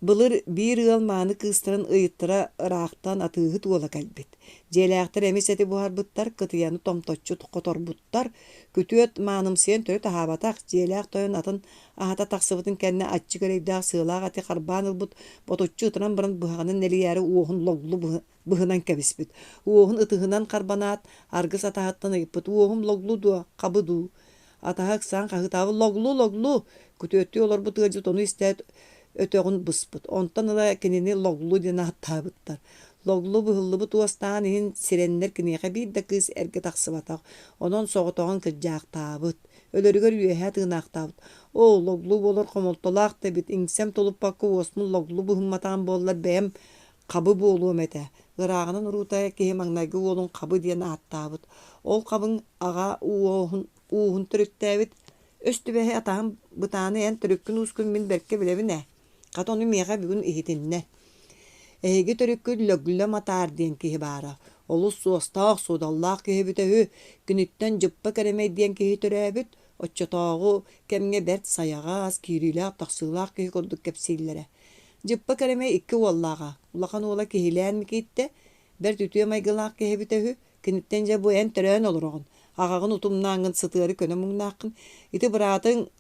Былыр биир ыал мааны кыыстарын ыйыттара ыраахтан атыыһыт уола кэлбит. Дьиэлээхтэр эмис эти буһарбыттар, кытыйаны томточчу хоторбуттар. Күтүөт маанымсыйан төрүт аһаабатах, дьиэлээх тойон атын аһата тахсыбытын кэннэ аччык эрэйдээх сыалаах эти харбаан ылбыт, ботуччу ытыран баран быһаҕынан нэлийээри уоһун логлу быһынан кэбиспит. Уоһун ытыһынан харбанаат, аргыс атаһыттан ыйыппыт: «Уоһум логлу дуо, хабы дуу?» Атаһа ыксаан хаһыытаабыт: «Логлу, логлу!» Күтүөттүү олорбут ыалдьыт ону истээт өтөҕүн быспыт. Онтон ыла кинини Логлу диэн ааттаабыттар. Логлу быһыллыбыт уостааҕын иһин сирэннэр киниэхэ биир да кыыс эргэ тахсыбатах. Онон соҕотоҕун кырдьаахтаабыт. Өлөрүгэр үөһээ тыынаахтаабыт. Оо, Логлу буолар хомолтолоох да эбит, иҥсэм тулуппакка уоспун Логлу быһымматаҕым буоллар бэйэм Хабы буолуом этэ. Ырааҕынан уруута киһи маҥнайгы уолун Хабы диэн ааттаабыт. Ол Хабыҥ аҕа ууһун, ууһун төрүттээбит. Өс түбэһи атаһым Бытааны эн төрүккүн-уускун мин бэркэ билэбин ээ. Хата ону миэхэ бүгүн иһитиннэ. Эһиги төрүккүт Лөглө Матаар диэн киһи баара. Олус суостаах-суодаллаах киһи эбитэ үһү. Киниттэн Дьыппа Кэрэмэй диэн киһи төрөөбүт. Оччотооҕу кэмҥэ бэрт сайаҕас, киириилээх-тахсыылаах киһи курдук кэпсииллэрэ. Дьыппа Кэрэмэй икки уоллааҕа, улахан уола киһилээн Микииттэ, бэрт үтүө майгылаах киһи эбитэ үһү, киниттэн дьэ бу эн төрөөн олороҕун, аҕаҕын утумнааҥҥын сытыары көнө муҥнааххын, ити быраатыҥ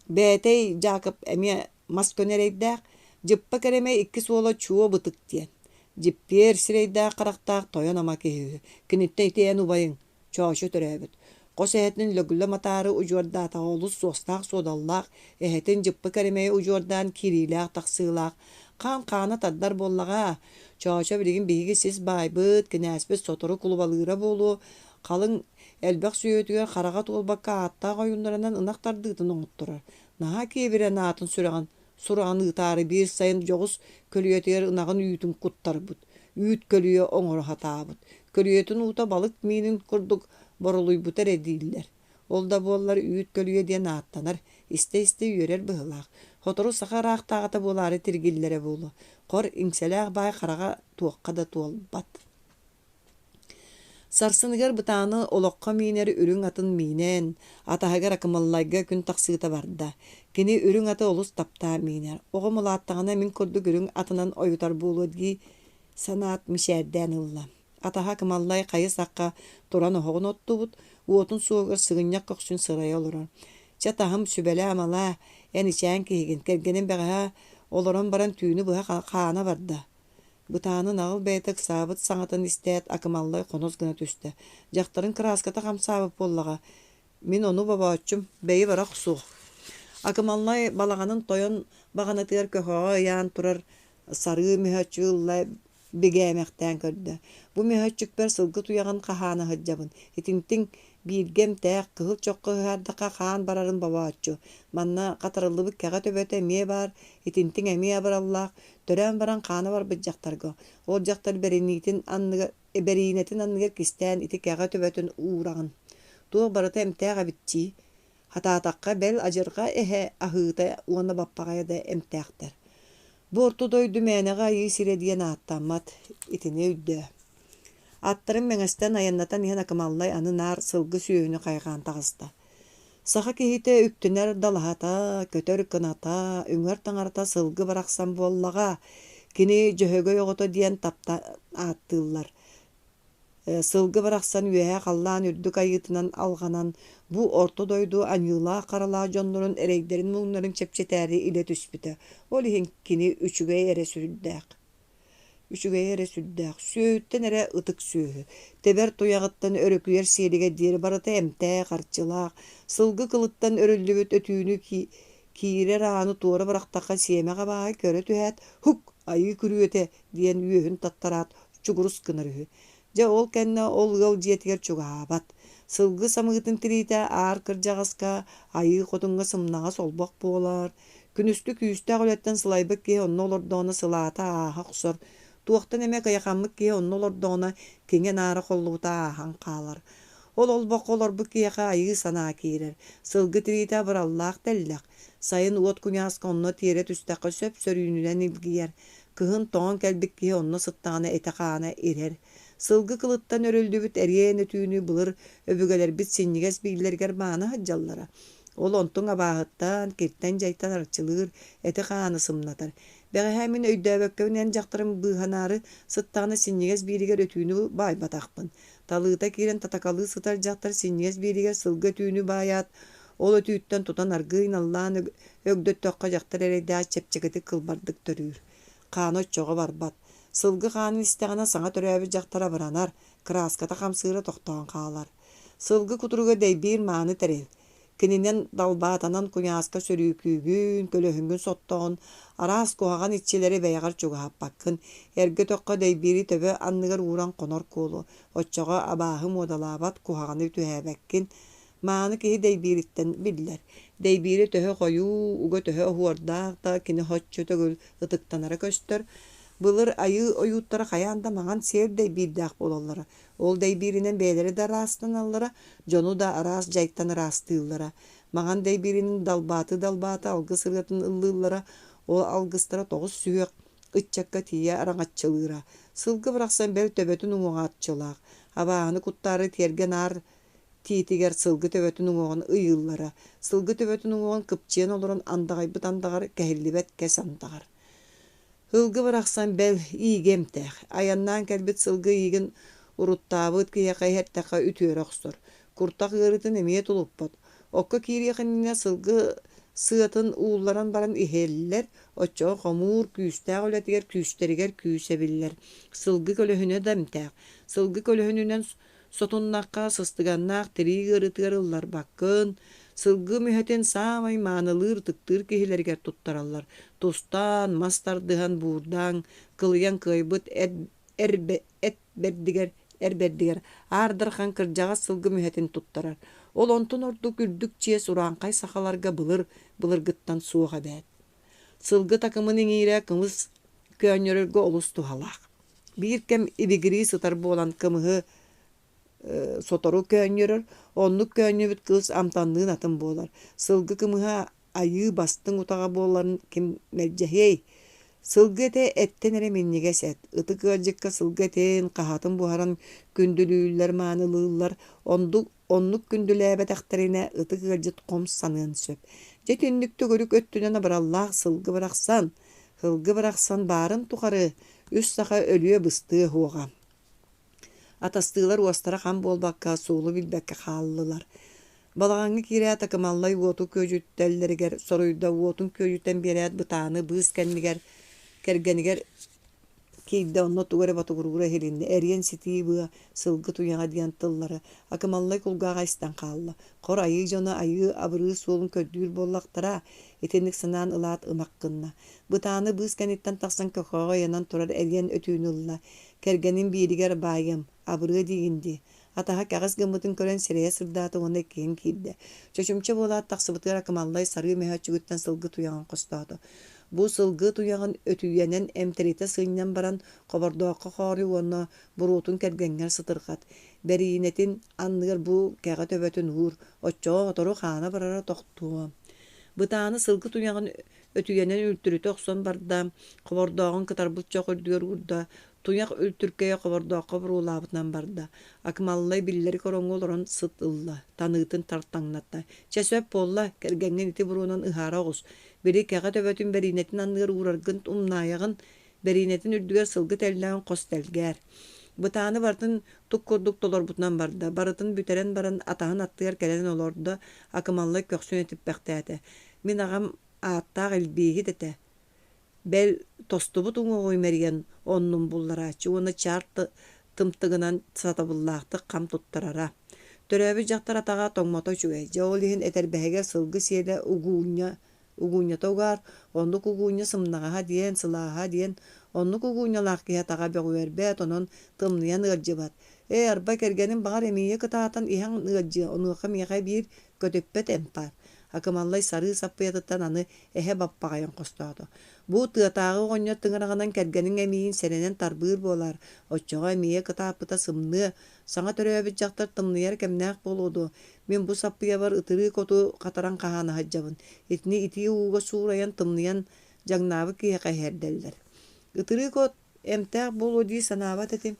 Бээтэй Дьаакып эмиэ мас көнө эрэйдээх, Дьыппа Кэрэмэй иккис уола Чуо Бытык диэн, дьиппиэр сирэйдээх-харахтаах тойон ама киһи үһү, киниттэн ити эн убайыҥ, Чоочо төрөөбүт. Хос эһэтин Лөгүлэ Матаары удьуордаатаҕа олус суостаах-суодаллаах, эһэтин Дьыппы Кэрэмэйи удьуордаан киириилээх-тахсыылаах, хаан хаана тардар буоллаҕа. Чоочо билигин биһиги сис баайбыт, кинээспит сотору кулубалыыра буолуо, халыҥ элбэх сүөһүтүгэр хараҕа туолбакка ааттаах ойууннарынан ынах тардыытын оҥотторор. Наһаа киэбирэн аатын сүрэҕин сураҕын ыытаары биир сайын дьоҕус көлүйэтигэр ынаҕын үүтүн куттарбыт, үүт көлүйэ оҥоро сатаабыт. Көлүйэтин уута балык миинин курдук боролуйбута эрэ дииллэр. Ол да буоллар үүт көлүйэ диэн ааттанар, истэ-истэ үөрэр быһыылаах. Сотору саха ыраахтааҕыта буолаары тиргиллэрэ буолуо. Хор, иҥсэлээх баай хараҕа туохха да туолбат. Сарсыныгар Бытааны олоххо миинэр үрүҥ атын миинэн, атаһыгар Акымаллайга күн тахсыыта барда. Кини үрүҥ аты олус таптаан миинэр. Оҕом улааттаҕына мин курдук үрүҥ атынан ойутар буолуо дии санаат мичээрдээн ылла. Атаһа Акымаллай хайы-сахха туран оһоҕун оттубут, уотун суоһугар сыгынньах көхсүн сырайа олорор. Чэ, таһым, сүбэлээ-амалаа, эн ичээн киһигин, кэргэним бэҕэһээ олорон баран түүнү быһа хаана барда. Бытаанын аҕыл бэйэтэ ыксаабыт саҥатын истээт, Акымаллай хонос гына түстэ. Дьахтарын кырааската хамсаабыт буоллаҕа. Мин ону бобооччум, бэйи бара охсуох. Акымаллай балаҕанын тойон баҕанатыгар көхөҕө ыйаан турар сарыы мөһөөччүгү ылла бигээмэхтээн көрдө. Бу мөһөөччүкпэр сылгы туйаҕын хаһаана сылдьабын. Итинтиҥ бииргэ эмтээх, кыһыл чоххо ыһаардахха хаан барарын бобооччу. Манна хатарыллыбыт кэҕэ төбөтө эмиэ баар, итинтиҥ эмиэ абыраллаах, Төрөөн баран хаана барбыт дьахтарга, ол дьахтар бэриниитин анныгар, бэриинэтин анныгар кистээн ити кэҕэ төбөтүн уураҕын. Туох барыта эмтээх эбит дии. Хатаатахха, бэл адьырҕа эһэ аһыыта уонна баппаҕайа да эмтээхтэр. Бу орто дойду мээнэҕэ айыы сирэ диэн ааттаммат, итини өйдөө. Аттарын мэҥэстэн айаннатан иһэн Акымаллай аны наар сылгы сүөһүнү хайҕаан таҕыста. Саха киһитэ үктэнэр далаһата, көтөр кыната, үҥэр таҥарата сылгы барахсан буоллаҕа. Кини Дьөһөгөй оҕото диэн таптаан ааттыыллар. Сылгы барахсан үөһээ халлаан үрдүк айыытынан алҕанан, бу орто дойду аньыылаах-харалаах дьоннорун эрэйдэрин-муҥнарын чэпчэтээри илэ түспүтэ. Ол иһин кини үчүгэй эрэ сүрдээх. Үчүгэйэ эрэ сүрдээх, сүөһүттэн эрэ ытык сүөһү, тэбэр туйаҕыттан өрүкүйэр сиэлигэр диэри барыта эмтээх, арчылаах, сылгы кылыттан өрүллүбүт өтүүнү киирэр ааны туора бырахтахха сиэмэх абааһы көрө түһээт, «Һук!» Айыы күрүөтэ диэн үөһүн таттараат чугурус гынар үһү. Дьэ, ол кэннэ ол ыал дьиэтигэр чугаһаабат. Сылгы самыытын тириитэ аар кырдьаҕаска, Айыы Хотуҥҥа сымнаҕас олбох буолар. Күнүскү күүстээх үлэттэн сылайбыт киһи онно олордоҕуна сылаата ааһа охсор. Туохтан эмэ кыйахаммыт киһи онно олордоҕуна киҥэ-наара холлубута ааһан хаалар. Ол олбоххо олорбут киһиэхэ айыы санаа киирэр. Сылгы тириитэ абыраллаах тэллэх. Сайын уот куйааска онно тиэрэ түстэххэ сөп-сөрүүнүнэн илгийэр. Кыһын тоҥон кэлбит киһи онно сыттаҕына этэ-хаана ирэр. Сылгы кылыттан өрүллүбүт эриэн өтүүнү былыр өбүгэлэрбит синньигэс бииллэригэр маана сылдьаллара. Ол онтуҥ абааһыттан, киртэн-дьайтан арчылыыр, эти-хааны сымнатар. Бэҕэһээ мин өйдөөбөккөбүн эн дьахтарым быыһанаары сыттаҕына синньигэс биилигэр өтүүнү баайбатахпын. Талыыта киирэн татакалыы сытар дьахтар синньигэс биилигэр сылгы өтүүнү баайаат, ол өтүүттэн тутан аргыый наллаан өгдөттөххө дьахтар эрэйдээх чэпчэкитик кылбардык төрүүр. Хаана оччоҕо барбат. Сылгы хаанын истэҕинэ саҥа төрөөбүт дьахтар абыранар, кырааската хамсыыра тохтоон хаалар. Сылгы кутуруга дэйбиир мааны тэрил. Кининэн далбаатанан куйааска сөрүүкүүгүн, көлөһүҥҥүн соттоҕун, араас куһаҕан иччилэри бэйэҕэр чугаһаппаккын. Эргэ өтөххө дэйбиири төбө анныгар ууран хонор куолу. Оччоҕо абааһы муодалаабат, куһаҕаны түһээбэккин. Мааны киһи дэйбиириттэн биллэр. Дэйбиирэ төһө хойуу, уга төһө оһуордаах да, кини соччо төгүл ытыктанара көстөр. Былыр айыы ойууттара хайаан да маҥан сиэр дэйбиирдээх буолаллара. Ол дэйбииринэн бэйэлэрэ да ыраастаналлара, дьону да араас дьайтан ыраастыыллара. Маҥан дэйбииринэн далбааты-далбааты алгыс ырыатын ыллыыллара, ол алгыстара тоҕус сүһүөх ыччакка тиийэ араҥаччылыыра. Сылгы барахсан бэл төбөтүн уҥуоҕа арчылаах. Абааһыны куттаары тиэргэн аар тиитигэр сылгы төбөтүн уҥуоҕун ыйыыллара. Сылгы төбөтүн уҥуоҕун кыпчыйан олорон андаҕайбыт андаҕар, кэһиллибэт кэс андаҕар. Ылгы барахсан бэл иигэ эмтээх. Айаннаан кэлбит сылгы иигин уруттаабыт киһиэхэ иһэртэххэ үтүөрэ охсор. Куртах ыарыытын эмиэ тулуппат. Окко киириэх иннинэ сылгы сыатын уулларан баран иһэллэр, оччоҕо хомуур күүстээх үлэтигэр күүстэригэр күүс эбиллэр. Сылгы көлөһүнэ да эмтээх. Сылгы көлөһүнүнэн Сотуннахха, сыстыганнаах тирии ыарыытыгар ылларбаккын, сылгы мүһэтин саамай маанылыыр, ытыктыыр киһилэригэр туттараллар. Тустаан, мас тардыһан, буурдаан, кылыйан кыайбыт эт, эр, эт бэрдигэр, эр бэрдигэр Аар Дархан кырдьаҕас сылгы мүһэтин туттарар. Ол онтон ордук үрдүк чиэс урааҥхай сахаларга былыр былыргыттан суох эбээт. Сылгы такымын иҥиирэ кымыс көөнньөрөргө олус туһалаах. Биир кэм ибигирии сытар буолан кымыһы сотору көөнньөрөр, оннук көөнньүбүт кыыс амтанныын атын буолар. Сылгы кымыһа айыы бастыҥ утаҕа буоларын ким мэлдьэһиэй? Сылгы этэ эттэн эрэ минньигэс эт. Ытык ыалдьыкка сылгы этин, хаһатын буһаран күндүлүүллэр, маанылыыллар. Ондук Оннук күндүлээбэтэхтэринэ ытык ыалдьыт хом саныан сөп. Дьэ итинник төгүрүк өттүнэн абыраллаах сылгы барахсан, сылгы барахсан баарын тухары үс саха өлүө-быстыа суоҕа. Атастыылар уостара хам буолбакка, суолу билбэккэ хааллылар. Балаҕаҥҥа киирээт Акымаллай уоту күөдьүтэллэригэр соруйда, уотун күөдьүтэн биэрээт бытааны быыс кэннигэр кэргэнигэр Киирдэ онно тугу эрэ ботугуруура иһилиннэ, эриэн ситии быа, сылгы туйаҕа диэн тыллары Акымаллай кулгааҕа истэн хаалла. Хор айыы дьоно айыы абырыыр суолун көрдүүр буоллахтара, итинник санаан ылаат ымах гынна. Бытааны быыс кэнниттэн тахсан көхөҕө ыйанан турар эриэн өтүүнү ылла. Кэргэнин бииригэр баайыам, абырыа диигин дии. Атаһа кэҕис гыммытын көрөн сирэйэ сырдаата уонна иккиһин киирдэ. Чочумча буолаат тахсыбытыгар Акымаллай сарыы мөһөөччүгүттэн сылгы туйаҕын хостоото. Бу сылгы туйаҕын өтүйэнэн эмтэритэ сынньан баран, хобордооххо хоору уонна буруотун кэргэҥҥэр сытырҕат. Бэриинэтин анныгар бу кэҕэ төбөтүн уур, оччоҕо сотору хаана барара тохтуо. Бытааны сылгы туйаҕын өтүйэнэн үлтүрүтэ охсон барда, хобордооҕун кытарбыт чох үрдүгэр уурда, Туйах үлтүркэйэ хобордооххо буруолаабытынан барда. Акымаллай биллэрик ороҥҥо олорон сыт ылла, таныытын тартаҥнатта. Чэ сөп буолла, кэргэҥҥин ити буруонан ыһаара оҕус. Били кэҕэ төбөтүн бэриинэтин анныгар уураргын умнаайаҕын, бэриинэтин үрдүгэр сылгы тэллэҕин хос тэлгээр. Бытааны барытын тук курдук толорбутунан барда. Барытын бүтэрэн баран атаһын аттыгар кэлэн олордо, Акымаллай көхсүн этиппэхтээтэ. Мин аҕам ааттаах илбииһит этэ. Бэл, тостубут уҥуоҕу имэрийэн оннун булларааччы уонна чаар тымтыгынан сатабыллаахтык хам туттарара. Төрөөбүт дьахтар атаҕа тоҥмото үчүгэй, дьэ ол иһин этэрбэһигэр сылгы сиэлэ угуунньа Угуунньата угаар, оннук угуунньа сымнаҕаһа диэн, сылааһа диэн. Оннук угуунньалаах киһи атаҕа бөҕүөрбэт, онон тымныйан ыалдьыбат. Ээ, арба, кэргэниҥ баҕар эмиийэ кытаатан иһэн ыалдьыа, онуоха миэхэ биир көтүппэт эмп баар. Акымаллай сарыы саппыйатыттан аны эһэ баппаҕайын хостоото. Бу тыатааҕы оҕонньор тыҥыраҕынан кэргэниҥ эмиийин сэрэнэн тарбыыр буолаар, оччоҕо эмиийэ кытааппыта сымныа, саҥа төрөөбүт дьахтар тымныйар кэмнээх буолуо дуо? Мин бу саппыйабар ытырыык оту хатаран хаһаана сылдьабын. Итини итии ууга суурайан тымныйан дьаҥнаабыт киһиэхэ иһэрдэллэр. Ытырыык от эмтээх буолуо дии санаабат этим.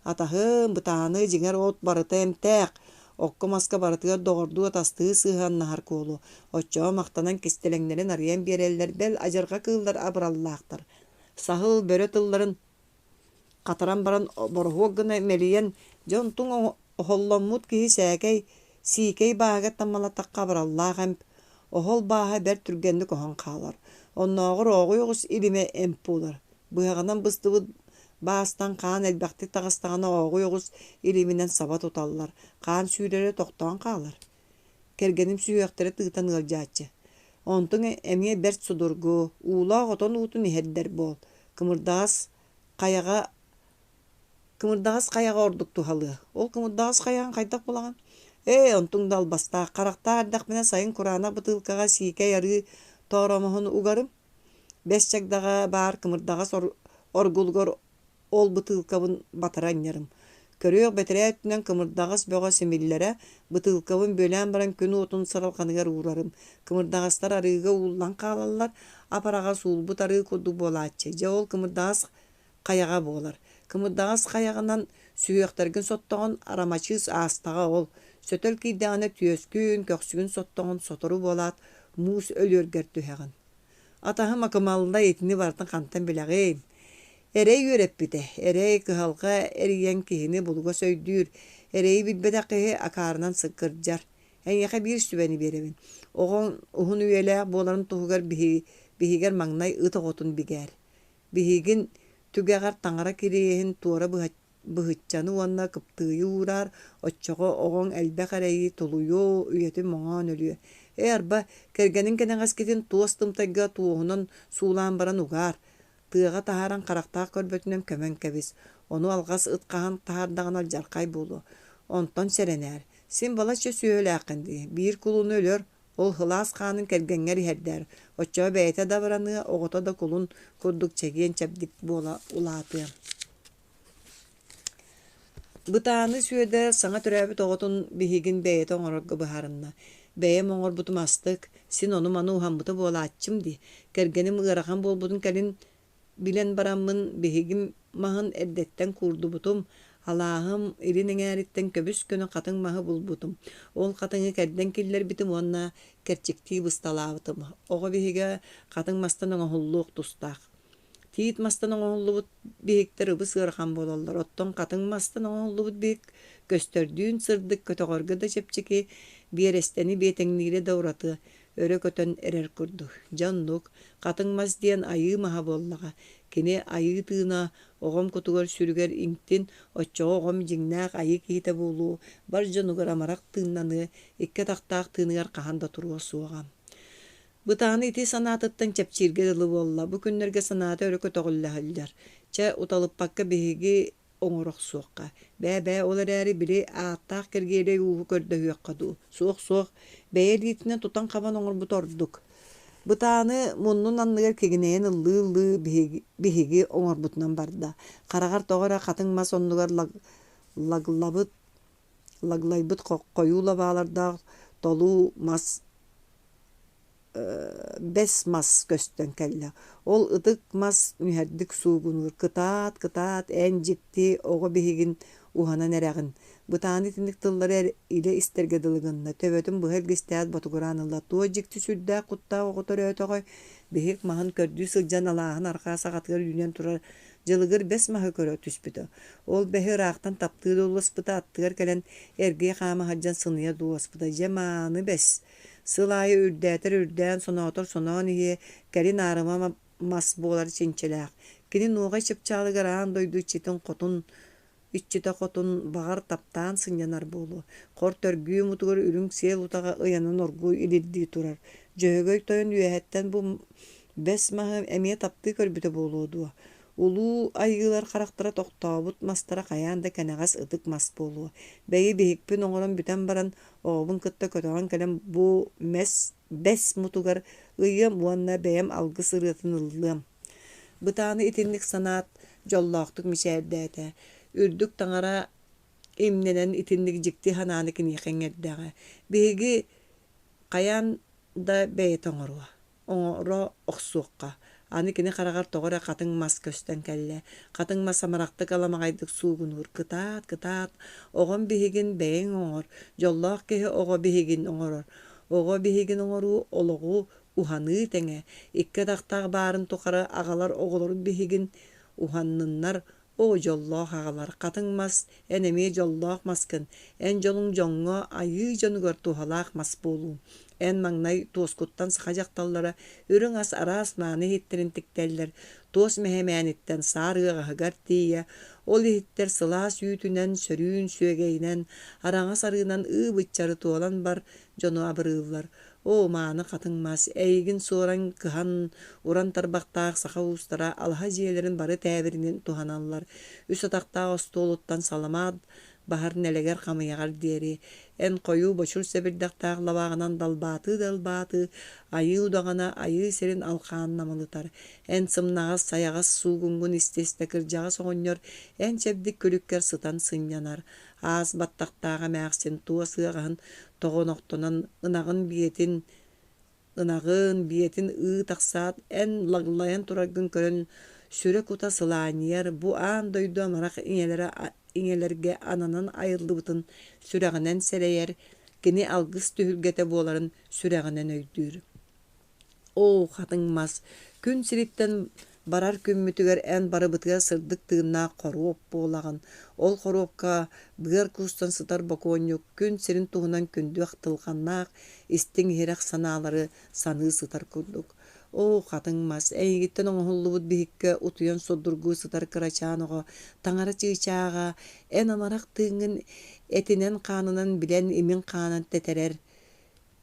Атаһым, бытааны, дьиҥэр от барыта эмтээх, окко-маска барытыгар доҕордуу-атастыы сыһыаннаһар куолу. Оччоҕо махтанан кистэлэҥнэрин арыйан биэрэллэр, бэл адьырҕа кыыллар абыраллаахтар. Саһыл, бөрө тылларын хатаран баран бороһуок гына мэлийэн, дьэ онтуҥ оһолломмут киһи сээкэй, сиикэй бааһыгар таммалаттахха абыраллаах эмп, оһол бааһа бэрт түргэнник оһон хаалар. Оннооҕор ооҕуй оҕус илимэ эмп буолар. Быһаҕынан быстыбыт баастан хаан элбэхтик таҕыстаҕына ооҕуй оҕус илиминэн саба туталлар, хаан сүүрэрэ тохтоон хаалар. Кэргэним сүһүөхтэрэ тыытан ыалдьааччы. Онтуҥ эмиэ бэрт судургу, уулаах отон уутун иһэрдэр буол. Кымырдаҕас хайаҕа Кымырдаҕас хайаҕа ордук туһалыа. Ол кымырдаҕас хайаҕын хайдах булаҕын? Ээ, онтуҥ да албастаах, харахтаах эрдэхпинэ сайын кураанах бытыылкаҕа сиикэй арыы тооромоһун угарым. Бэс чагдаҕа баар кымырдаҕас оргулугар ол бытыылкабын батара анньарым. Көрүөх бэтэрээ өттүнэн кымырдаҕас бөҕө симиллэрэ, бытыылкабын бүөлээн баран күн уотун сыралҕаныгар уурарым. Кымырдаҕастар арыыга ууллан хаалаллар, ап-араҕас уулбут арыы курдук буолааччы. Дьэ ол кымырдаҕас хайаҕа буолар. Кымырдаҕас хайаҕынан сүһүөхтэргин соттоҕун, арамачыыс аастаҕа ол. Сөтөл киирдэҕинэ түөскүн, көхсүгүн соттоҕун, сотору буолаат, муус өлүөргэр түһэҕин. Атаһым Акымаллай итини барытын хантан билэҕин? Эрэй үөрэппитэ. Эрэй, кыһалҕа эрийэн киһини булугас өйдүүр. Эрэйи билбэтэх киһи акаарынан сыккырдьар. Эйиэхэ биир сүбэни биэрэбин. Оҕоҥ уһун үйэлээх буоларын туһугар биһигэр маҥнай ыт оҕотун бигээр. Биһигин түгэҕэр таҥара кириэһин туора быһыччаны уонна кыптыыйы уураар, оччоҕо оҕоҥ элбэх эрэйи тулуйуо, үйэтин моҥоон өлүө. Ээ, арба, кэргэниҥ кэнэҕэскитин туос тымтайга туоһунан суулаан баран угаар, тыаҕа таһааран харахтаах көрбөтүнэн көмөн кэбис, ону алҕас ыт хаһан таһаардаҕына алдьархай буолуо. Онтон сэрэнээр, син балачча сүөһүлээххин дии, биир кулуну өлөр, Ол сылаас хаанын кэргэҥҥэр иһэрдээр, оччоҕо бэйэтэ да абыраныа, оҕото да кулун курдук чэгиэн-чэбдик буола улаатыа. Бытааны Сүөдэр саҥа төрөөбүт оҕотун биһигин бэйэтэ оҥорорго быһаарынна. Бэйэм оҥорбутум астык, син ону-маны уһаммыта буолааччым дии. Кэргэним ыарахан буолбутун кэлин Билэн бараммын биһигим маһын эрдэттэн куурдубутум, алааһым илин эҥээриттэн көбүс-көнө хатыҥ маһы булбутум. Ол хатыҥы кэрдэн киллэрбитим уонна кэрчиктии бысталаабытым. Оҕо биһигэ хатыҥ мастан оҥоһуллуох тустаах. Тиит мастан оҥоһуллубут биһиктэр ыбыс ыарахан буолаллар, оттон хатыҥ мастан оҥоһуллубут биһик көстөрдүүн сырдык, көтөҕөргө да чэпчэки, биэрэстэни биэтэҥниирэ да ураты, өрө көтөн эрэр курдук. Дьэ оннук, хатыҥ мас диэн айыы маһа буоллаҕа. Кини айыы тыына оҕом кутугар-сүрүгэр иҥтин, оччоҕо оҕом дьиҥнээх айыы киһитэ буолуо, бар дьонугар амарах тыыннаныа, икки атахтаах тыыныгар хаһан да туруо суоҕа. Бытааны ити санаатыттан чэпчииргэ дылы буолла. Бу күннэргэ санаата өрө көтөҕүллэ сылдьар. Чэ, уталыппакка биһиги оҥоро охсуохха. Бээ-бээ, ол эрээри били ааттаах Киргиэлэй ууһу көрдөһүөххэ дуу? Суох-суох, бэйэ илиитинэн тутан-хабан оҥорбута ордук. Бытааны муннун анныгар кигинэйэн ыллыы-ыллыы биһиги, биһиги оҥорбутунан барда. Хараҕар тоҕо эрэ хатыҥ мас оннугар лаглабыт, лаглайбыт хойуу лабаалардаах толуу мас бэс мас көстөн кэллэ. Ол ытык мас нүһэрдик суугунуур: «Кытаат, кытаат, эн дьикти оҕо биһигин уһанан эрэҕин» Бытааны итинник тыллары илэ истэргэ дылы гынна, төбөтүн быһа илгистээт ботугураан ылла: «Туох дьикти сүрдээх куттаах оҕо төрөөтөҕөй?» Биһик маһын көрдүү сылдьан алааһын арҕаа саҕатыгар үүнэн турар дьылыгыр бэс маһы көрө түспүтэ. Ол бэһи ыраахтан таптыы дууласпыта, аттыгар кэлэн эргийэ хаама сылдьан сыныйа дууласпыта: «Дьэ мааны бэс, Сыл аайы үрдээтэр үрдээн, соноотор соноон иһиэ, кэлин аарыма мас буолар чинчилээх. Кини нуоҕай чыпчаалыгар аан дойду иччитин хотун Иччитэ хотун, баҕар, таптаан сынньанар буолуо. Хор төргүү мутугар үрүҥ сиэл утаҕа ыйанан оргууй илирдии турар. Дьөһөгөй тойон үөһэттэн бу бэс маһы эмиэ таптыы көрбүтэ буолуо дуо? Улуу айыылар харахтара тохтообут мастара хайаан да кэнэҕэс ытык мас буолуо. Бэйи биһикпин оҥорон бүтэн баран, оҕобун кытта көтөҕөн кэлэн бу мэс бэс мутугар ыйыам уонна бэйэм алгыс ырыатын ыллыам. Бытааны итинник санаат, дьоллоохтук мичээрдээтэ. Үрдүк таҥара имнэнэн итинник дьикти санааны киниэхэ иҥэрдэҕэ. Биһиги хайаан да бэйэтэ оҥоруо, оҥоро охсуохха. Аны кини хараҕар тоҕо эрэ хатыҥ мас көстөн кэллэ. Хатыҥ мас амарахтык аламаҕайдык суугунуур: «Кытаат, кытаат, оҕом биһигин бэйэҥ оҥор, дьоллоох киһи оҕо биһигин оҥорор. Оҕо биһигин оҥоруу олоҕу уһаныы тэҥэ, икки атахтаах баарын тухары аҕалар оҕолорун биһигин уһанныннар, оо, дьоллоох аҕалар, хатыҥ мас, эн эмиэ дьоллоох маскын, эн дьолуҥ дьоҥҥо, айыы дьонугар туһалаах мас буолуу. Эн маҥнай туоскуттан саха дьахталлара үрүҥ ас араас мааны иһиттэрин тиктэллэр, туос мэһэмээниттэн саар ыаҕаһыгар тиийэ, ол иһиттэр сылаас үүтүнэн, сөрүүн сүөгэйинэн, араҥас арыынан ыы-быччары туолан бар дьону абырыыллар. Оо, мааны хатыҥ мас, эйигин суоран, кыһан, уран тарбахтаах саха уустара алаһа дьиэлэрин бары тээбиринин туһаналлар. Үс атахтаах остуолуттан саламаат баһар нэлэгэр хамыйаҕар диэри. Эн хойуу бочур сэбирдэхтээх лабааҕынан далбаатыы-далбаатыы, айыы удаҕана айыы сирин алхаан намылытар. Эн сымнаҕас сайаҕас суугуҥҥун истэ-истэ кырдьаҕас оҕонньор эн чэбдик күлүккэр сытан сынньанар. Аас баттахтаах эмээхсин туос ыаҕаһын тоҕонохтонон ынаҕын биэтин ынаҕын биэтин ыы тахсаат, эн лаглайан тураргын көрөн сүрэ-кута сылаанньыйар, бу аан дойду амарах ийэлэрэ ийэлэргэ ананан айыллыбытын сүрэҕинэн сэрэйэр, кини алгыс түһүлгэтэ буоларын сүрэҕинэн өйдүүр. Оо, хатыҥ мас, күн сириттэн барар күммүтүгэр эн барыбытыгар сырдык тыыннаах хоруоп буолаҕын. Ол хоруопка быар куустан сытар бокуонньук күн сирин туһунан күндү ахтылҕаннаах, истиҥ-иһирэх санаалары саныы сытар курдук. Оо, хатыҥ мас, эйигиттэн оҥоһуллубут биһиккэ утуйан сурдургуу сытар кырачаан оҕо таҥара чыычааҕа эн амарах тыыҥҥын этинэн-хаанынан билэн имин-хаанын тэтэрэр,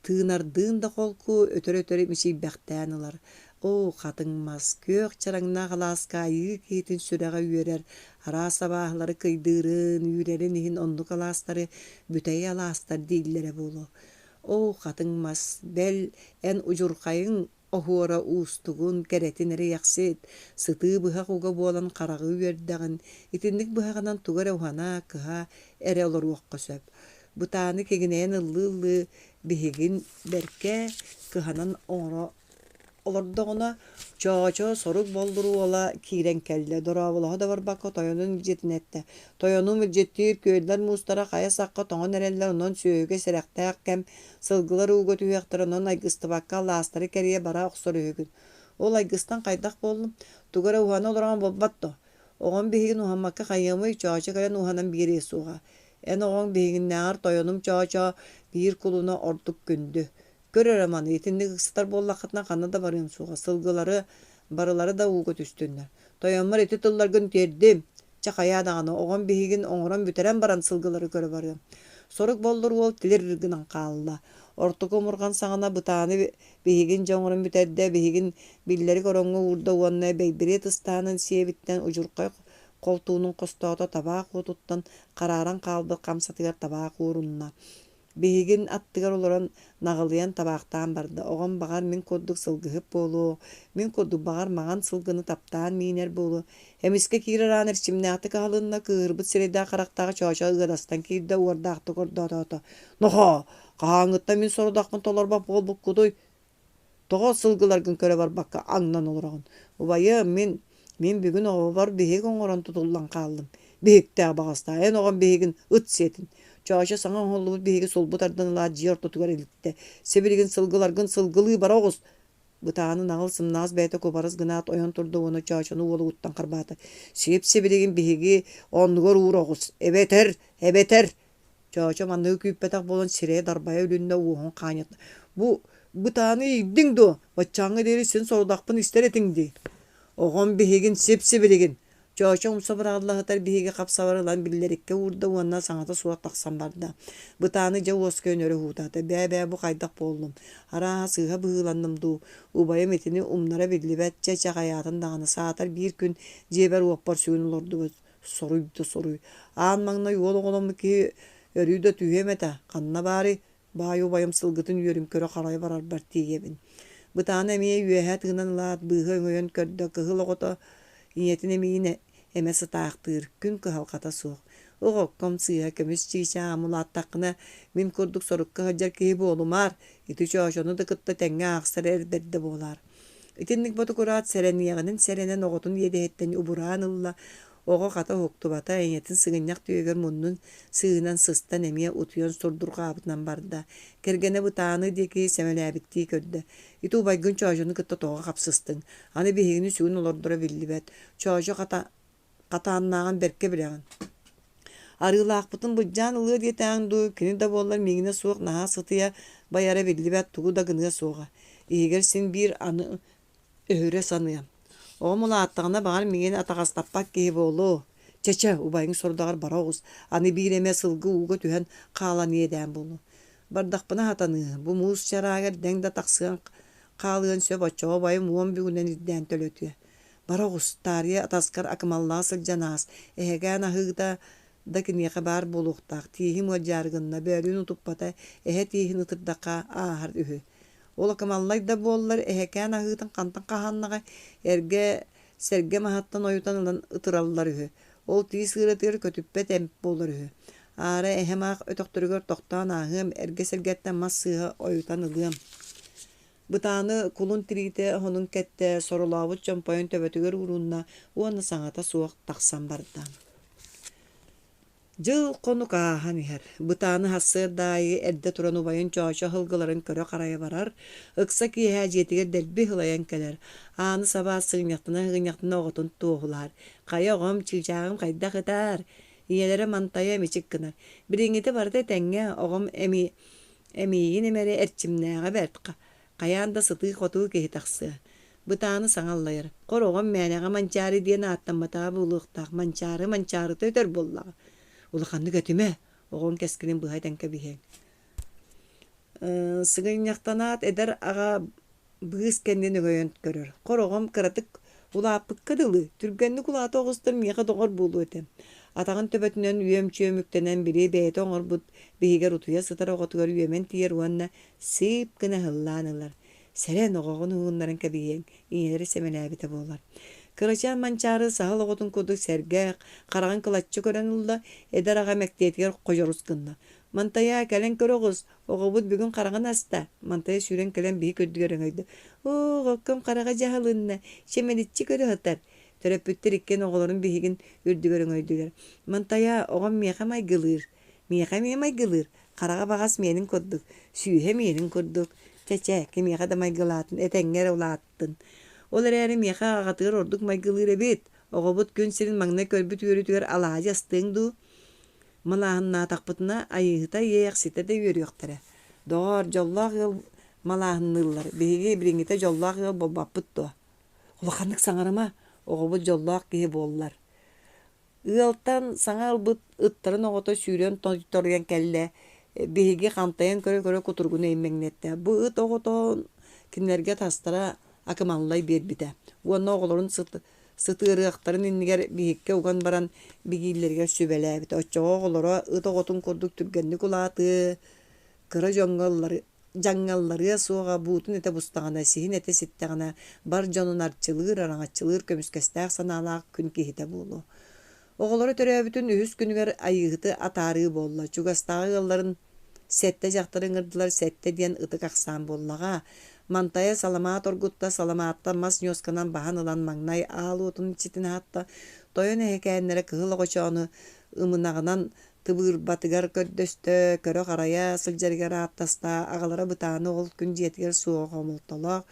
Тыынардыын да холку, өтөр-өтөр мичийбэхтээн ылар. Оо, хатыҥ мас, күөх чараҥнаах алааска айыы киһитин сүрэҕэ үөрэр, араас абааһылары кыйдыырын, үүрэрин иһин оннук алаастары бүтэй алаастар дииллэрэ буолуо. Оо, хатыҥ мас, бэл, эн удьурхайыҥ оһуора уустугун, кэрэтин эрэйэхсит, сытыы быһах уга буолан хараҕы үөрдэҕин, итинник быһаҕынан тугу эрэ уһана, кыһа эрэ олоруохха сөп. Бытааны кигинэйэн ыллыы-ыллыы биһигин бэркэ кыһанан оҥоро олордоҕуна, Чоочо сорук боллур уола киирэн кэллэ, дорооболоһо да барбакка тойонун илдьитин эттэ: «Тойонум илдьиттиир күөллэр муустара хайа сахха тоҥон эрэллэр, онон сүөһүгэ сэрэхтээх кэм Сылгылар ууга түһүөхтэрэ, онон айгыстыбакка алаастары кэрийэ бара охсор үһүгүн. Ол айгыстан хайдах буоллум? Тугу эрэ уһана олороҕун буолбат дуо? Оҕом биһигин уһаммакка хайыамый, Чоочо кэлэн уһанан биэриэ суоҕа. Эн оҕоҥ биһигиннээҕэр тойонум Чоочо биир кулуна ордук күндү. Көр эрэ маны, итинник ыксатар буоллаххытына ханна да барыам суоҕа, сылгылары барылара да ууга түстүннэр. Тойоммор ити тылларгын тиэрдим. Чэ хайаа даҕаны, оҕом биһигин оҥорон бүтэрэн баран сылгылары көрө барыам. Сорук боллур уол тилир гынан хаалла. Ортоку омурҕан саҕана бытааны биһигин дьэ оҥорон бүтэрдэ, биһигин биллэрик ороҥҥо уурда уонна бэйбириэт ыстаанын сиэбиттэн удьурхай холтуунун хостоото табаах уотуттан харааран хаалбыт хамсатыгар табаах уурунна. Биһигин аттыгар олорон наҕылыйан табаахтаан барда. Оҕом баҕар мин курдук сылгыһыт буолуо, мин курдук баҕар маҥан сылгыны таптаан миинэр буолуо. Эмискэ киирэр аан эрчимнээхтик аһылынна, кыыһырбыт сирэйдээх-харахтаах Чоочо ыадастан киирдэ, уордаахтык ордоотоото: «Нохоо, хаһааҥҥыттан мин сорудахпын толорбот буолбуккутуй? Тоҕо сылгыларгын көрө барбакка аҥнан олороҕун? Убайыам, мин мин бүгүн оҕобор биһик оҥорон тутуллан хааллым. Биһиктээх баҕастаа, эн оҕом биһигин ыт сиэтин. Чоочо саҥа оҥоһуллубут биһиги сулбу тардан ылаат дьиэ ортотугар илтэ. Сибилигин сылгыларгын сылгылыы бара оҕус! Бытааны наҕыл сымнаҕас бэйэтэ кубарыс гынаат ойон турда уонна Чоочону уолугуттан харбаата. Сип-сибилигин биһиги оннугар уура оҕус. Эбэтэр, эбэтэр Чоочо манныгы күүппэтэх буолан сирэйэ дарбайа үлүннэ, уоһун хаанньатта: «Бу бытааны иирдиҥ дуо? Баччааҥҥа диэри син сорудахпын истэр этиҥ дии. Оҕом биһигин сип-сибилигин. Чоочо умса быраҕылла сытар биһиги хап-сабар ылан биллэриккэ уурда уонна саҥата суох тахсан барда. Бытааны дьэ уоскуйан өрө уһуутаата: «Бээ-бээ, бу хайдах буоллум? Арааһа, сыыһа быһыыланным дуу? Убайым итини умнара биллибэт, чэ-чэ хайаатын даҕаны, саатар биир күн дьиэбэр-уоппар сүгүн олордубут, соруй да соруй. Аан маҥнай уол оҕоломмут киһи өрүү да түһүөм этэ, ханна баарый? Баай убайым сылгытын үөрүн көрө-харайа барарбар тиийэбин. Бытаана эмиэ үөһэ тыынан ылаат, быыһа өҥөйөн көрдө, кыһыл оҕото ийэтин эмиийин эмэ сытаахтыыр, күн кыһалҕата суох. Оҕокком сыыһа көмүс чыычааҕым улааттаххына, мин курдук сорукка сылдьар киһи буолумаар, ити чоочону да кытта тэҥҥэ аахсар эр бэрдэ буолаар. Итинник ботугураат сэрэниэҕинэн сэрэнэн оҕотун иэдэһиттэн убураан ылла, Оҕо хата уһуктубата, ийэтин сыгынньах түөһүгэр муннун сыыһынан сыстан эмиэ утуйан сурдурҕаабытынан барда. Кэргэнэ Бытааны диэки сэмэлээбиттии көрдө: «Ити убайгын Чоочону кытта тоҕо хапсыстыҥ? Аны биһигини сүгүн олордоро биллибэт. Чоочо хата хатааннааҕын бэркэ билэҕин. Арыылаахпытын былдьаан ылыа диэтэҕиҥ дуу, кини да буоллар миигинэ суох наһаа сытыйа байара биллибэт, тугу да гыныа суоҕа. Иһигэр син биир аны Өһүрэ саныа: «Оҕом улааттаҕына, баҕар, миигин атаҕастаппат киһи буолуо. Чэ-чэ, убайыҥ сорудаҕар бара оҕус, аны биир эмэ сылгы ууга түһэн хаалан иэдээн буолуо. Бардахпына сатаныа, бу муус чарааһыгар дэҥ да тахсыан хаалыан сөп, оччоҕо убайым уон бүгүнэн ирдээн төлөтүө. Бара оҕус, таарыйа атаскар акымаллаах сылдьан аас, эһэкээн аһыыта да киниэхэ баар буолуохтаах, тииһим ыалдьаары гынна, бөөлүүн утуппата, эһэ тииһин ытырдахха ааһар үһү. Ол акымаллай да буоллар, эһэкээн аһыытын хантан хаһааннаҕай, эргэ сэргэ маһыттан ойутан ылан ытыраллар үһү. Ол тиис ыарыытыгар көтүппэт эмп буолар үһү. Аара эһэм аах өтөхтөрүгэр тохтоон ааһыам, эргэ сэргэттэн мас сыыһа ойутан ылыам. Бытааны кулун тириитэ оһонун кэттэ, соролообут чомпойун төбөтүгэр уурунна уонна саҥата суох тахсан барда. Дьыл-хонук ааһан иһэр. Бытааны сарсыарда аайы эрдэ туран убайын Чоочо сылгыларын көрө-харайа барар, ыкса киэһэ дьиэтигэр дэлби сылайан кэлэр, ааны сабаат сыгынньахтана-сыгынньахтана оҕотун туоһулаһар: «Хайа оҕом, чыычааҕым хайдах ытаар?» Ийэлэрэ мантайа мичик гынар: «Билиҥҥитэ барыта этэҥҥэ, оҕом эмиийин эмэрэ эрчимнээҕэ бэрт, хайаан да сытыы-хотуу киһи тахсыа». Бытааны саҥа аллайар: «Хороҕом мээнэҕэ Манчаары диэн ааттамматаҕа буолуохтаах, Манчаары Манчаарыта өтөр буоллаҕа. Улаханнык этимэ, оҕоҥ кэскилин быһа этэн кэбиһиэҥ». Сыгынньахтанаат эдэр аҕа быыс кэннин өҥөйөн көрөр: «Хороҕом кыратык улааппыкка дылы, түргэнник улаата оҕустар миэхэ доҕор буолуо этэ». Атаҕын төбөтүнэн үөм-чүөм үктэнэн били бэйэтэ оҥорбут биһигэр утуйа сытар оҕотугар үөмэн тиийэр уонна сыып гына ыһыллаан ылар. Сэрэн, оҕоҕун уһугуннаран кэбиһиэҥ, ийэлэрэ сэмэлээбитэ буолар. Кырачаан Манчаары саһыл оҕотун курдук сэргэх, хараҕын кылаччы көрөн ылла, эдэр аҕа мэктиэтигэр ходьорус гынна. «Мантайаа, кэлэн көр оҕус, оҕобут бүгүн хараҕын аста!» Мантайа сүүрэн кэлэн биһик үрдүгэр өҥөйдө. «Оо, оҕокком хараҕа дьаһалынна, чэмэличчи көрө сытар!» Төрөппүттэр иккиэн оҕолорун биһигин үрдүгэр өҥөйдүлэр. «Мантайаа, оҕом миэхэ майгылыыр, миэхэ эмиэ майгылыыр, хараҕа баҕас миэнин курдук, сүүһэ миэнин курдук, чэ-чэ, кимиэхэ да майгылаатын, этэҥҥэ эрэ улааттын. Ол эрээри миэхэ аҕатыгар ордук майгылыыр эбит, оҕобут күн сирин маҥнай көрбүт үөрүүтүгэр алаадьы астыаҥ дуу? Малааһыннаатахпытына, айыыһыта иэйэхситэ да үөрүөхтэрэ. Доҕоор, дьоллоох ыал малааһынныыллар, биһиги билиҥҥитэ дьоллоох ыал буолбаппыт дуо? Улаханнык саҥарыма, оҕобут дьоллоох киһи буоллар. Ыалтан саҥа ылбыт ыттарын оҕото сүүрэн тойторуйан кэллэ, биһиги хантайан көрө-көрө кутуругун эймэҥнэттэ. Бу ыт оҕотун кинилэргэ тастара акымаллай биэрбитэ уонна оҕолорун сытыарыахтарын иннигэр биһиккэ уган баран бигииллэригэр сүбэлээбитэ. Оччоҕо оҕолоро ыт оҕотун курдук түргэнник улаатыа, кыра дьоҥҥо дьаҥҥалларыа суоҕа, буутун этэ бустаҕына, сиһин этэ ситтэҕинэ, бар дьонун арчылыыр, араҥаччылыыр көмүскэстээх санаалаах күн киһитэ буолуо. Оҕолоро төрөөбүтүн үһүс күнүгэр Айыыһыты атаарыы буолла. Чугастааҕы ыалларын сэттэ дьахтары ыҥырдылар, сэттэ диэн ытык ахсаан буоллаҕа. Мантайа саламаат оргутта, саламааттан мас ньуосканан баһан ылан маҥнай аал уотун иччитин аһатта, тойон эһэкээннэрэ кыһыл оҕочоону ымынаҕынан Тыбыырбатыгар көрдөстө, көрө-харайа сылдьарыгар ааттаста, аҕалара бытааны ол күн дьиэтигэр суоҕа хомолтолоох,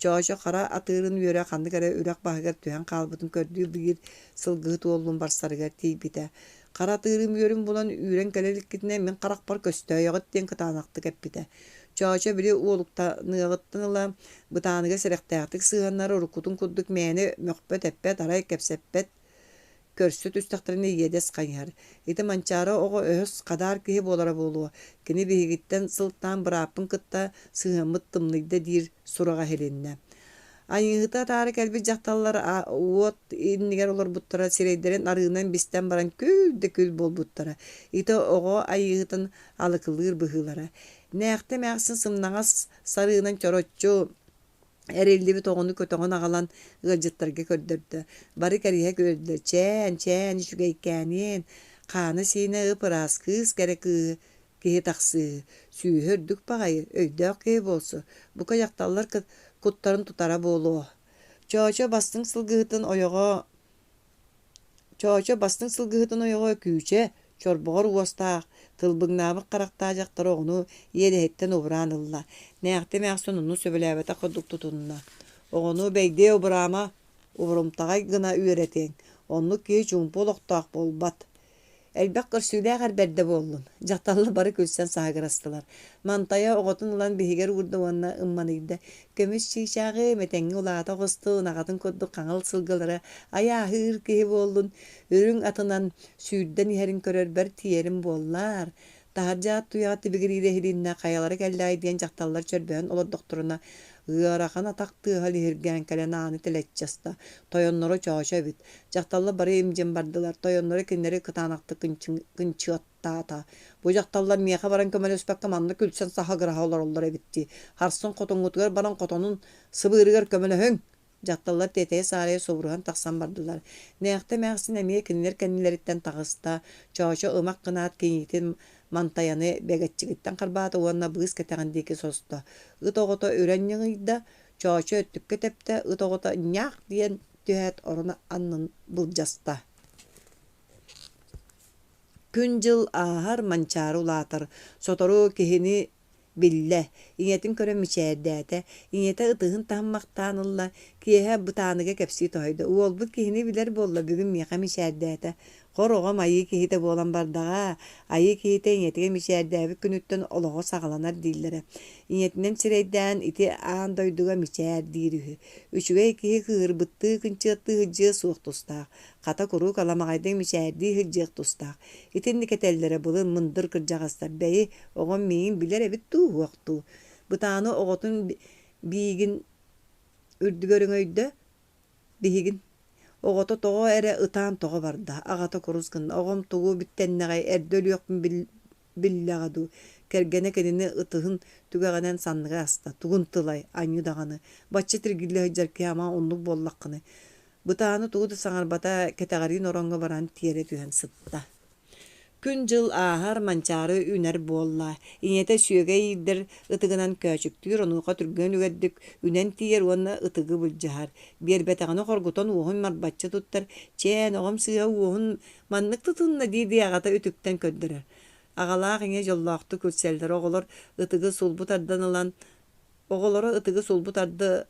Чоочо хара атыырын үөрэ ханнык эрэ үрэх баһыгар түһэн хаалбытын көрдүү биир сылгыһыт уоллуун барсарыгар тиийбитэ. Хара атыырым үөрүн булан үүрэн кэлэ иликкитинэ мин харахпар көстөөйөҕүт диэн кытаанахтык эппитэ. Чоочо били уолуктаныаҕыттан ыла бытааныга сэрэхтээхтик сыһыаннара уруккутун курдук мээнэ мөхпөт-эппэт, арай кэпсэппэт. Көрсө түстэхтэринэ иэдэс хайыһар. Ити Манчаары оҕо өһөс, хадаар киһи буолара буолуо. Кини биһигиттэн сылтаан бырааппын кытта сыһыаммыт тымныйда диир сураҕа иһилиннэ. Айыыһыты атаара кэлбит дьахталлар уот иннигэр олорбуттара, сирэйдэрин арыынан бистэн баран күл да күл буолбуттара. Ити оҕо айыыһытын алыкылыыр быһыылара. Нээхтэ эмээхсин сымнаҕас сарыынан чороччу эриллибит оҕону көтөҕөн аҕалан ыалдьыттарга көрдөрдө. Бары кэриһэ күллүлэр: «Чээн, чээн, үчүгэйкээниэн, хаана-сиинэ ып-ыраас, кыыс кэрэ кыыһы киһи тахсыыһы, сүүһэ үрдүк баҕайы, өйдөөх киһи буолсу, бука дьахталлар куттарын тутара буолуо». Чоочо бастыҥ сылгыһытын ойоҕо Чоочо бастыҥ сылгыһытын ойоҕо Күүчэ, чорбоҕор уостаах, тылбыҥнаабыт харахтаах дьахтар оҕону иэдэһиттэн убураан ылла. Нээхтэ эмээхсин ону сөбүлээбэтэх курдук тутунна: «Оҕону бэйдиэ убураама, убурумтаҕай гына үөрэтиэҥ, оннук киһи чуумпу олохтоох буолбат. Элбэх көрсүүлээх эр бэрдэ буоллун, дьахталлар бары күлсэн саһыгырастылар. Мантайа оҕотун ылан биһигэр уурда уонна ымманыйда: «Көмүс чыычааҕы мэтэҥҥэ улаата оҕустун, аҕатын курдук хаҥыл сылгылары айааһыыр киһи буоллун, үрүҥ атынан сүүрдэн иһэрин көрөрбөр тиийэрим буоллар». Таһырдьа ат туйаҕа тибигириирэ иһилиннэ, хайалара кэллэҕэй диэн дьахталлар чөрбөһөн олордохторуна, ыарахан атах тыаһа лиһиргээн кэлэн ааны тэлэччи аста. Тойонноро Чоочо эбит. Дьахталлар бары им-дьим бардылар, тойонноро кинилэри кытаанахтык кынчыаттаата. Бу дьахталлар миэхэ баран көмөлөспөккө манна күлсэн саһыгыраһа олороллор эбит дии. Харсын хотоҥҥутугар баран хотонун сыбыырыгар көмөлөһүҥ! Дьахталлар тиэтэйэ-саарайа субуруһан тахсан бардылар. Нээхтэ эмээхсин эмиэ кинилэр кэннилэриттэн таҕыста, Чоочо ымах гынаат кийиитин Мантайаны бэгэччигиттэн харбаата уонна быыс кэтэҕин диэки состо. Ыт оҕото үрэн ньыҥыйда, Чоочо өттүккэ тэптэ, ыт оҕото ньаах диэн түһээт орон аннын былдьаста. Күн-дьыл ааһар, Манчаары улаатар. Сотору киһини биллэ, ийэтин көрөн мичээрдээтэ, ийэтэ ытыһын таһыммахтаан ылла, киэһэ бытааныга кэпсии тоһуйда: «Уолбут киһини билэр буолла, бүгүн миэхэ мичээрдээтэ. Хор оҕом айыы киһитэ буолан бардаҕа, айыы киһитэ ийэтигэр мичээрдээбит күнүттэн олоҕо саҕаланар дииллэрэ. Ийэтинэн сирэйдээн ити аан дойдуга мичээр диир үһү. Үчүгэй киһи кыыһырбыттыы кынчыаттыы сылдьыа суох тустаах, хата куруук аламаҕайдык мичээрдии сылдьыах тустаах. Итинник этэллэрэ былыр мындыр кырдьаҕастар бэйи, оҕом миигин билэр эбит дуу, уһуох дуу. Бытааны оҕотун биигин үрдүгэр өҥөйдө, биһигин Оҕото тоҕо эрэ ытаан тоҕо барда, аҕата курус гынна: «Оҕом тугу биттэннэҕэй, эрдэ өлүөхпүн биллэҕэ дуу?» Кэргэнэ кинини ытыһын түгэҕинэн санныга аста: «Тугун тылай, аньыы даҕаны, бачча тиргиллэ сылдьар киһи ама оннук буоллаххыный?» Бытааны тугу да саҥарбата, кэтэҕэриин ороҥҥо баран тиэрэ түһэн сытта. Күн-дьыл ааһар, Манчаары үнэр буолла. Ийэтэ сүөгэй иирдэр ытыгынан көөчүктүүр, онуоха түргэн үгэрдик үнэн тиийэр уонна ытыгы былдьаһар. Биэрбэтэҕинэ хоргутан уоһун марбаччы туттар: «Чээн, оҕом сыыһа уоһун маннык тутунна» дии-дии аҕата үтүктэн көрдөрөр. Аҕалаах ийэ дьоллоохтук күлсэллэр. Оҕолор ытыгы сулбу тардан ылан оҕолоро ытыгы сулбу тарды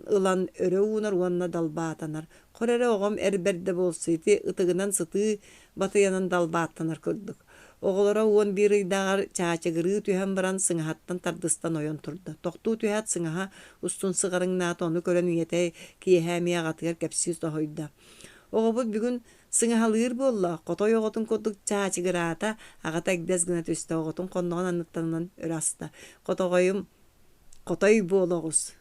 ылан өрө уунар уонна далбаатанар. Хор эрэ оҕом эр бэрдэ буолсу ити ытыгынан сытыы батыйанан далбааттанар курдук. Оҕолоро 11 ыйдааҕар чаачыгырыы түһэн баран сыҥаһаттан тардыстан ойон турда. Тохтуу түһээт сыҥаһа устун сыҕарыҥнаата, ону көрөн ийэтэ киэһэ эмиэ аҕатыгар кэпсии тоһуйда. Оҕобут бүгүн сыҥаһалыыр буолла, хотой оҕотун курдук чаачыгыраата, аҕата эгдэс гына түстэ, оҕотун хонноҕун анныттан өрө аста. Хотоҕойум Хотой буола оҕус,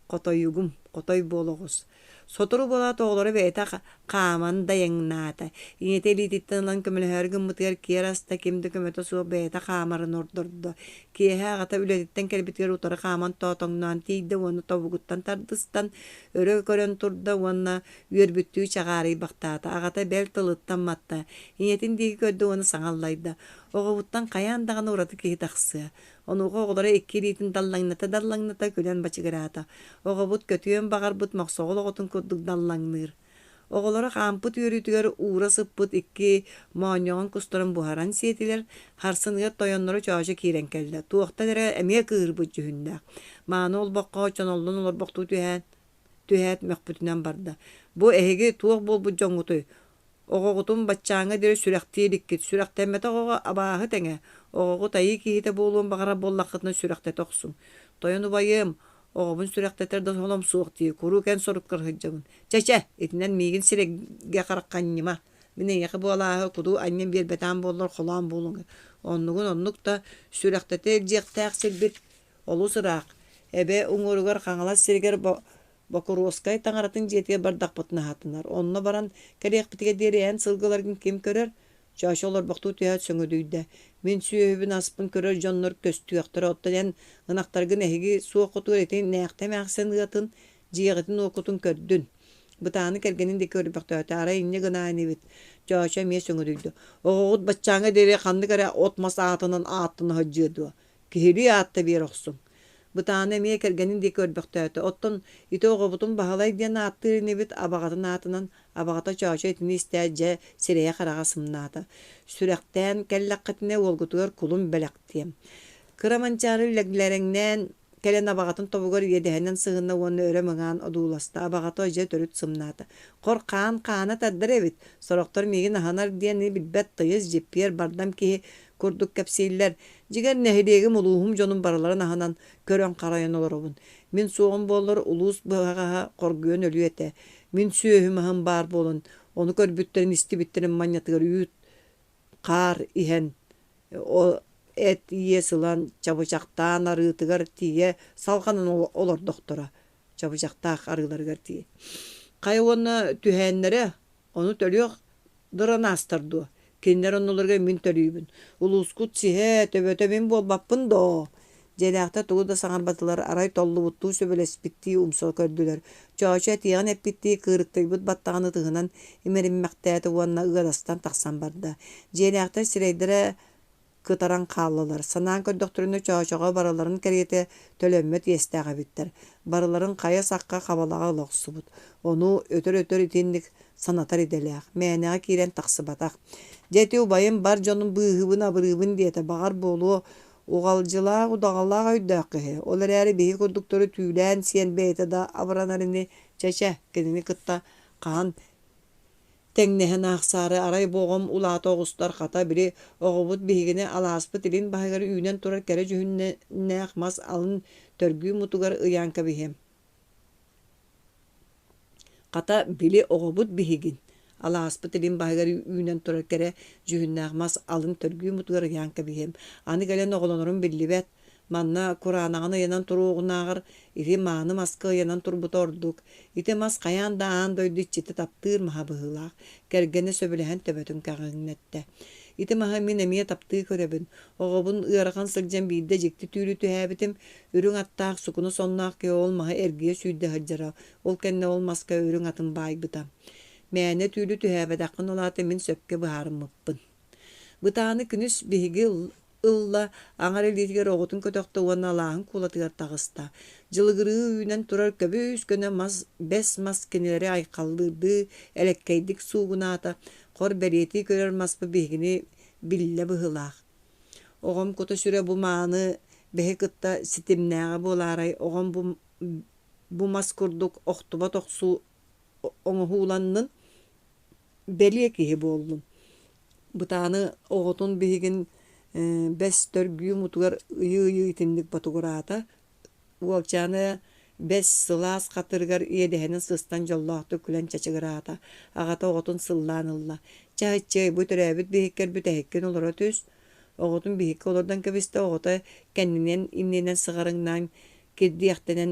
хотойугум, хотой буола оҕус. Сотору буолаат оҕолоро бэйэтэ хааман дайаҥнаата. Ийэтэ илиититтэн ылан көмөлөһөөрү гыммытыгар киэр аста, ким да көмөтө суох бэйэтэ хаамарын ордордо. Киэһэ аҕата үлэтиттэн кэлбитигэр утары хааман тоотоҥноон тиийдэ уонна тобугуттан тардыстан, өрө көрөн турда уонна үөрбүттүү чаҕаарыйбахтаата. Аҕата бэл тылыттан матта. Ийэтин диэки көрдө уонна саҥа аллайда: «Оҕобуттан хайаан даҕаны ураты киһи тахсыа. Онуоха оҕолоро икки илиитин даллаҥната-даллаҥната күлэн бачыгыраата. Оҕобут көтүөн баҕарбыт мохсоҕол оҕотун курдук даллаҥныыр. Оҕолоро хаампыт үөрүүтүгэр уура сыппыт икки моонньоҕон кустарын буһаран сиэтилэр, харсыныгар тойонноро чоочо киирэн кэллэ. Туохтан эрэ эмиэ кыыһырбыт дьүһүннээх. Мааны олбоххо чоноллон олорбохтуу түһээн, түһээт мөхпүтүнэн барда. «Бу эһиги туох буолбут дьоҥҥутуй? Оҕоҕутун баччааҥҥа диэри сүрэхтии иликкит, сүрэхтэммэтэх оҕо абааһы тэҥэ, оҕоҕут айыы киһитэ буолуон баҕарар буоллаххытына сүрэхтэтэ охсуҥ. Тойон убайым, оҕобун сүрэхтэтэр да солом суох дии, куруук эн соруккар сылдьабын. Чэ-чэ, итинэн миигин сирэйгэ харахха анньыма. Мин эйиэхэ бу алааһы куду анньан биэрбэтэҕим буоллар холоон буолуоҥ. Оннугун оннук да сүрэхтэтэ илдьиэхтээх сирбит олус ыраах. Эбэ уҥуоругар Хаҥалас сиригэр Бокуруоскай таҥаратын дьиэтигэр бардахпытына аһатынар. Онно баран кэлиэхпитигэр диэри эн сылгыларгын ким көрөр? Чоочо олорбохтуу түһээт сөҥүдүйдэ. Мин сүөһүбүн-аспын көрөр дьоннор көстүөхтэрэ, оттон эн ынахтаргын эһиги суоххутугар ити Нээхтэ эмээхсин ыатын, дьиэҕитин-уоккутун көрдүн. Бытааны кэргэнин диэки көрбөхтөөтө, арай инньэ гынаа инибит. Чоочо эмиэ сөҥүдүйдэ. Оҕоҕут баччааҥҥа диэри ханнык эрэ от-мас аатынан ааттана сылдьыа дуо? Киһилии аатта биэрэ охсуҥ. Бытаана эмиэ кэргэнин диэки көрбөхтөөтө. Оттон ити оҕобутун Баһылай диэн ааттыыр инибит абаҕатын аатынан. Абаҕата Чоочо итини истээт дьэ сирэйэ-хараҕа сымнаата. Сүрэхтээн кэллэххитинэ уолгутугар кулун бэлэхтиэм. Кыра Манчаары лэглэрэҥнээн кэлэн абаҕатын тобугар иэдэһинэн сыһынна уонна өрө мыҥаан одууласта. Абаҕата дьэ төрүт сымнаата. Хор хаан хаана тардар эбит. Сорохтор миигин аһынар диэни билбэт тыйыс дьиппиэр бардам киһи курдук кэпсииллэр. Дьиҥэр, нэһилиэгим, улууһум дьонун барыларын аһынан, көрөн-харайан олоробун. Мин суоҕум буоллар, улуус быһаҕаһа хоргуйан өлүө этэ. Мин сүөһүм аһым баар буолан, ону көрбүттэрин, истибиттэрин манньатыгар үүт, хаар иһэн, эт иэс ылан, чабычахтаан арыытыгар тиийэ салҕанан олордохторо. Чабычахтаах арыыларыгар тиийэ. Хайа уонна түһээннэрэ, ону төлүөх дыранаастар дуо? Кинилэр оннуларыгар мин төлүүбүн. Улуускут сиһэ, төбөтө мин буолбаппын доо? Дьиэлээхтэр тугу да саҥарбатылар, арай толлубуттуу сөбүлэспиттии умса көрдүлэр. Чоочо этиэҕин эппиттии кыырыктыйбыт баттаҕын ытыһынан имэриммэхтээтэ уонна ыадастан тахсан барда. Дьиэлээхтэр сирэйдэрэ кытаран хааллылар. Санаан көрдөхтөрүнэ Чоочоҕо барыларын кэриэтэ төлөммөт иэстээх эбиттэр. Барыларын хайа сахха хабалаҕа ыла охсубут. Ону өтөр-өтөр итинник санатар идэлээх, мээнэҕэ киирэн тахсыбатах. Дьэ ити убайым бар дьонун быыһыыбын-абырыыбын диэтэ, баҕар буолуо, уҕалдьылаах, удаҕалаах өйдөөх киһи. Ол эрээри биһи курдуктары түүлээн сиэн бэйэтэ да абыранар ини, чэ-чэ, кинини кытта хаһан тэҥнэһэн аахсаары арай бу оҕом улаата оҕустар хата били оҕобут биһигини алааспыт илин баһыгар үүнэн турар кэрэ дьүһүннээх мас алын төргүү мутугар ыйаан кэбиһиэм хата били оҕобут биһигин алааспыт илин баһыгар үүнэн турар кэрэ дьүһүннээх мас алын төргүү мутугар ыйаан кэбиһиэм аны кэлэн оҕолонорум биллибэт Манна кураанаҕын ыйанан туруоҕунааҕар ити мааны маска ыйанан турбута ордук. Ити мас хайаан да аан дойду иччитэ таптыыр маһа быһыылаах, кэргэнэ сөбүлэһэн төбөтүн кэҕиҥнэттэ. Ити маһы мин эмиэ таптыы көрөбүн. Оҕобун ыарахан сылдьан биирдэ дьикти түүлү түһээбитим. Үрүҥ аттаах сукуна сонноох киһи ол маһы эргийэ сүүрдэ сылдьара. Ол кэннэ ол маска үрүҥ атын баайбыта. Мээнэ түүлү түһээбэтэххин ол аата мин сөпкө быһаарыммыппын. Бытааны күнүс биһиги ылла, аҥар илиитигэр оҕотун көтөхтө уонна алааһын куулатыгар таҕыста. Дьылыгырыы үүнэн турар көбүс-көнө мас, бэс мас кинилэри айхаллыырдыы элэккэйдик суугунаата, хор бэлиэтии көрөр маспыт биһигини биллэ быһыылаах. Оҕом кута-сүрэ бу мааны бэһи кытта ситимнээҕэ буолаарай, оҕом бу, бу мас курдук охтубат охсуу оҥоһууланнын, бэлиэ киһи буоллун. Бытааны оҕотун биһигин бэс төргүү мутугар ыйыы-ыйыы итинник ботугураата. Уолчаана бэс сылаас хатырыгар иэдэһинэн сыстан дьоллоохтук күлэн чачыгыраата. Аҕата оҕотун сыллаан ылла: «Чэ, ыччыай, бу төрөөбүт биһиккэр бүтэһиккин олоро түс». Оҕотун биһиккэ олордон кэбистэ, оҕото кэннинэн иннинэн сыҕарыҥнаан кирдиэхтэнэн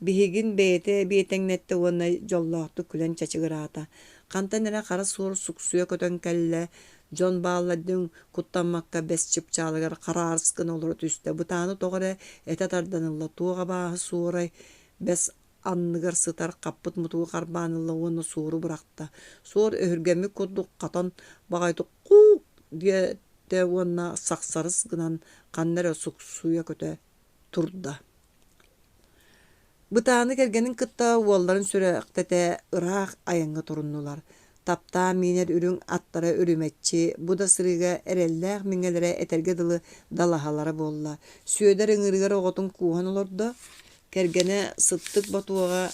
Биһигин бэйэтэ биэтэҥнэттэ уонна дьоллоохтук күлэн чачыгыраата. Хантан эрэ хара суор суксуйа көтөн кэллэ, дьон бааллар диэн куттаммакка бэс чыпчаалыгар хараарыс гына олоро түстэ. Бытааны тоҕо эрэ этэ тардан ылла, туох абааһы суорай бэс анныгар сытар хаппыт мутугу харбаан ылла уонна суору бырахта. Суор өһүргэммит курдук хатан баҕайытык «куук» диэтэ уонна сахсарыс гынан ханна эрэ суксуйа көтө турда. Бытааны кэргэнин кытта уолларын сүрэхтэтэ ыраах айаҥҥа туруннулар. Таптаан миинэр үрүҥ аттара үрүмэччи, бу да сырыыга эрэллээх миҥэлэрэ этэргэ дылы далаһалара буолла. Сүөдэр ыҥыырыгар оҕотун кууһан олордо, кэргэнэ сыттык ботуоҕа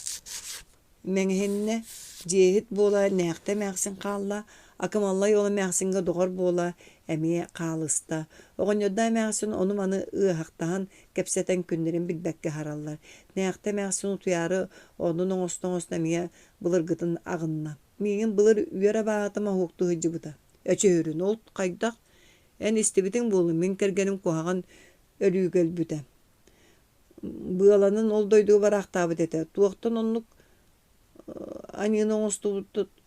Мэҥэһиннэ, дьиэһит буола Нээхтэ эмээхсин хаалла, Акымаллай уола эмээхсиҥҥэ доҕор буола эмиэ хаалыста. Оҕонньордоох эмээхсин ону-маны ыаһахтаһан, кэпсэтэн күннэрин билбэккэ аһараллар. Нээхтэ эмээхсин утуйаары оннун оҥосто-оҥосто эмиэ былыргытын аҕынна. Миигин былыр үөр абааһыта моһуоктуу сылдьыбыта. Эчи сүрүн, ол хайдах? Эн истибитиҥ буолуо, мин кэргэним куһаҕан өлүүгэ өлбүтэ. Быаланан ол дойдуга бараахтаабыт этэ. Туохтан оннук аньыыны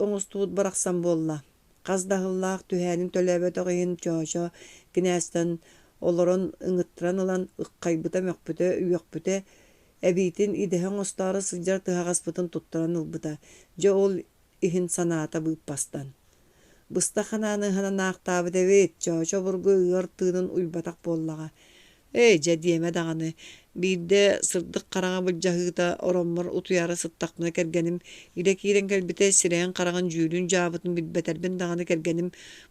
оҥостубут барахсан буолла? Хас да аһыллаах түһээнин төлөөбөтөх иһин Чоочо кинээстэн олорон ыҥыттаран ылан ыххайбыта, мөхпүтэ, үөхпүтэ, эбиитин идэһэ оҥостоору сылдьар тыһаҕаспытын туттаран ылбыта. Дьэ ол иһин санаата быыппастан. Быстах ханааны ыһананаахтаабыт эбит, Чоочо обургу ыар тыынын уйбатах буоллаҕа. Ээ, дьэ диэмэ даҕаны. Биирдэ сырдык хараҥа былдьаһыыта ороммор утуйаары сыттахпына кэргэним илэ киирэн кэлбитэ, сирэйин-хараҕын дьүүлүн-дьаабытын билбэтэрбин даҕаны кэргэним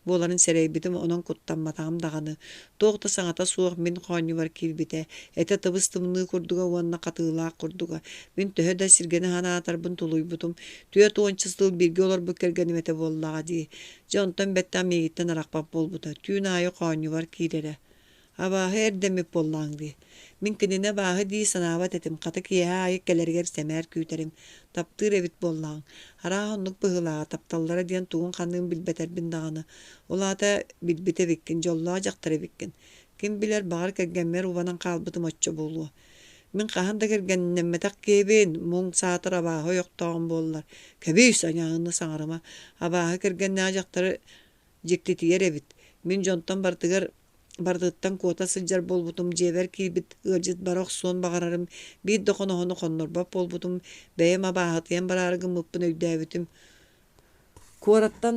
буоларын сэрэйбитим, онон куттамматаҕым даҕаны. Туох да саҥата суох мин хоонньубар киирбитэ. Этэ тыбыс-тымныы курдуга уонна хатыылаах курдуга. Мин төһө да сиргэни санаатарбын тулуйбутум. 40 сыл бииргэ олорбут кэргэним этэ буоллаҕа дии. Дьэ онтон бэттэх миигиттэн арахпат буолбута. Түүн аайы хоонньубар киирэрэ. Абааһы эрдэммит буоллаҕыҥ дии. Мин кинини абааһы дии санаабат этим, хата киэһэ аайы кэлэригэр сэмээр күүтэрим. Таптыыр эбит буоллаҕыҥ. Арааһа оннук быһыылааҕа, тапталлара диэн тугун-ханныгын билбэтэрбин даҕаны. Ол аата билбит эбиккин, дьоллоох дьахтар эбиккин. Ким билэр, баҕар кэргэммэр убанан хаалбытым оччо буолуо. Мин хаһан да кэргэннэммэтэх киһибин, муҥ саатар абааһы ойохтооҕум буоллар. Кэбиис, айаҕыны саҥарыма. Абааһы кэргэннээх дьахтары дьиктитийэр эбит. Мин дьонтон барытыгар барытыттан куота сылдьар буолбутум, дьиэбэр киирбит ыалдьыт бара охсуон баҕарарым, биир да хоноһону хоннорбот буолбутум, бэйэм абааһытыйан бараары гыммыппын өйдөөбүтүм. Куораттан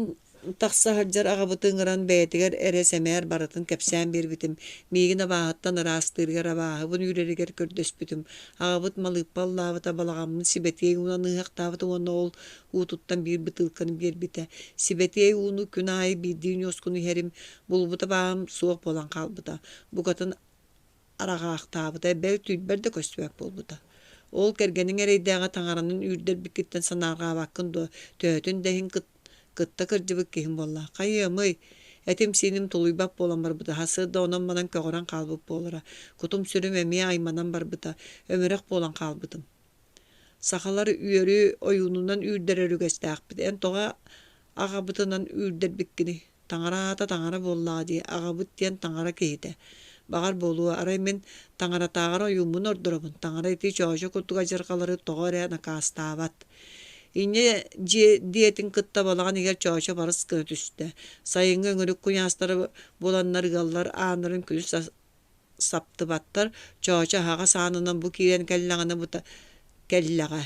тахса сылдьар аҕабыты ыҥыран бэйэтигэр эрэ сэмээр барытын кэпсээн биэрбитим, миигин абааһыттан ыраастыырыгар, абааһыбын үүрэригэр көрдөспүтүм. Аҕабыт малыыппа ыллаабыта, балаҕаммын сибэтиэй уунан ыһыахтаабыта уонна ол уутуттан биир бытыылканы биэрбитэ. Сибэтиэй ууну күн аайы биирдии ньуоскуну иһэрим, булбут абааһым суох буолан хаалбыта. Букатын араҕаахтаабыта, бэл түүрбэр да көстүбэт буолбута. Ол кэргэниҥ эрэйдээҕи таҥаранан үүрдэрбиккиттэн санаарҕаабаккын дуо, төһөтүн да иһин кытта кырдьыбыт киһим буолла. Хайыамый, этим-сииним тулуйбат буолан барбыта, сарсыарда онон-манан көҕөрөн хаалбыт буолара. Кутум-сүрүм эмиэ айманан барбыта, өмүрэх буолан хаалбытым. Сахалар үөрү ойуунунан үүрдэрэр үгэстээхпит. Эн тоҕо аҕабытынан үүрдэрбиккиний? Таҥара аата таҥара буоллаҕа дии, аҕабыт диэн таҥара киһитэ. Баҕар буолуо, арай мин таҥаратааҕар ойууммун ордоробун, таҥара ити чоочо курдук адьырҕалары тоҕо эрэ накаастаабат. Инньэ дьиэ диэтин кытта балаҕан иһигэр чоочо барыс гына түстэ. Сайыҥҥы өҥүрүк куйаастара буоланнар ыаллар ааннарын күнүс саптыбаттар, Чоочо аһаҕас аанынан бу киирэн кэллэҕинэ кэллэҕэ.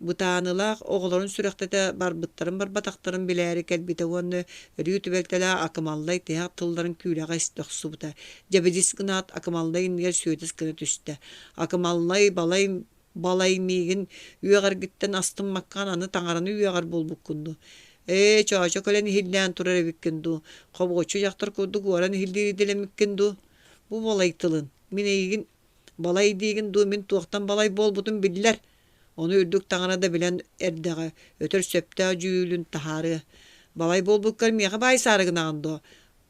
Бытаанылаах оҕолорун сүрэхтэтэ барбыттарын-барбатахтарын билээри кэлбитэ уонна өрүү түбэлтэлээх Акымаллай тиһэх тылларын күүлэҕэ истэ охсубута. Дьэбидис гынаат Акымаллай иннигэр сүөдэс гына түстэ. Акымаллай балай балай миигин үөҕэргиттэн астыммаккаҕын аны таҥараны үөҕэр буолбуккун дуу? Ээ, Чоочо кэлэн иһиллээн турар эбиккин дуу? Хобуоччу дьахтар курдук уоран иһиллиир идэлэммиккин дуу? Бу балай тылын, мин эйигин балай диигин дуу, мин туохтан балай буолбутум биллэр. Ону үрдүк таҥара да билэн эрдэҕэ, өтөр сөптөөх дьүүлүн таһаарыа. Балай буолбуккар миэхэ баайсаары гынаҕын дуо?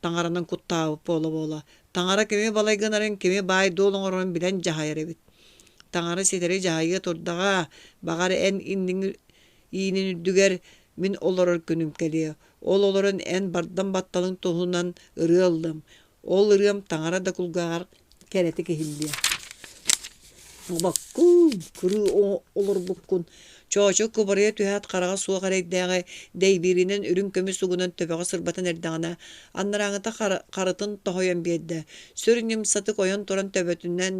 Таҥаранан куттаабыт буола-буола. Таҥара кими балай гынарын, кими баай-дуол оҥорорун билэн дьаһайар эбит. Таҥара ситэри дьаһайыа турдаҕа, баҕар эн инниҥ иинин үрдүгэр мин олорор күнүм кэлиэ. Ол олорон эн бардам батталыҥ туһунан ырыа ыллым. Ол ырыам таҥара да кулгааҕар кэрэтик иһиллиэ. Убаккын, кырыы олорбуккун, Чоочо кубарыйа түһээт хараҕа суох эрэйдээҕи дэйбииринэн үрүҥ көмүс угунан төбөҕө сырбатан эрдэҕинэ, анарааҥыта харытын тоһуйан биэрдэ. Сүр ньымсатык ойон туран төбөтүнэн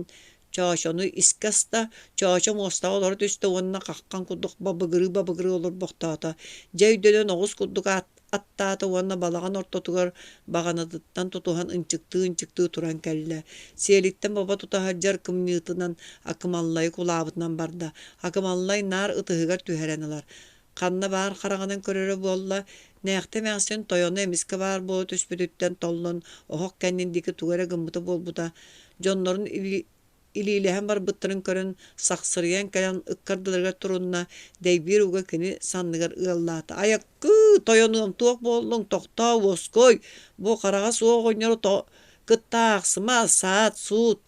Чоочону искэ аста, Чоочо муостаҕа олоро түстэ уонна хаххан курдук бабыгырыы-бабыгырыы олорбохтоото. Дьэ өйдөнөн оҕус курдук аттаата уонна балаҕан ортотугар баҕанатыттан тутуһан ынчыктыы-ынчыктыы туран кэллэ. Сиэлиттэн бобо тута сылдьар кымньыытынан Акымаллайы кулаабытынан барда. Акымаллай наар ытыһыгар түһэрэн ылар. Ханна баар хараҕынан көрөрө буолла, Нээхтэ эмээхсин тойоно эмискэ баар буола түспүтүттэн толлон оһох кэннин диэки тугу эрэ гыммыта буолбута. Дьоннорун илиилэһэн барбыттарын көрөн сахсырыйан кэлэн ыккардыларыгар турунна, дэйбиир уга кини санныгар ыаллаата. «Айаккыы, тойонуом, туох буоллуҥ, тохтоо, уоскуй, бу хараҕа суох оҕонньору кытта аахсыма, саат, суут».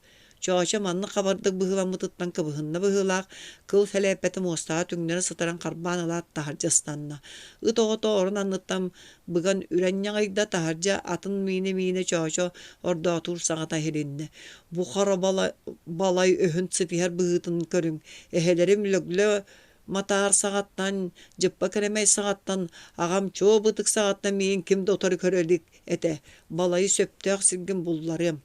Чоочо маннык хабардык быһыыламмытыттан кыбыһынна быһыылаах, кыл сэлээппэтэ муостаҕа түҥнэри сытарын харбаан ылаат таһырдьа ыстанна. Ыт оҕото орон анныттан быган үрэн ньаҕыйда, таһырдьа атын миинэ-миинэ Чоочо ордоотуур саҥата иһилиннэ. Бу хара балай өһүн ситиһэр быһыытын көрүҥ, эһэлэрим Лөглө Матаар саҕаттан, Дьыппа Кэрэмэй саҕаттан, аҕам Чуо Бытык саҕаттан миигин ким да утары көрө илик этэ, балайы сөптөөх сиргин булларыам.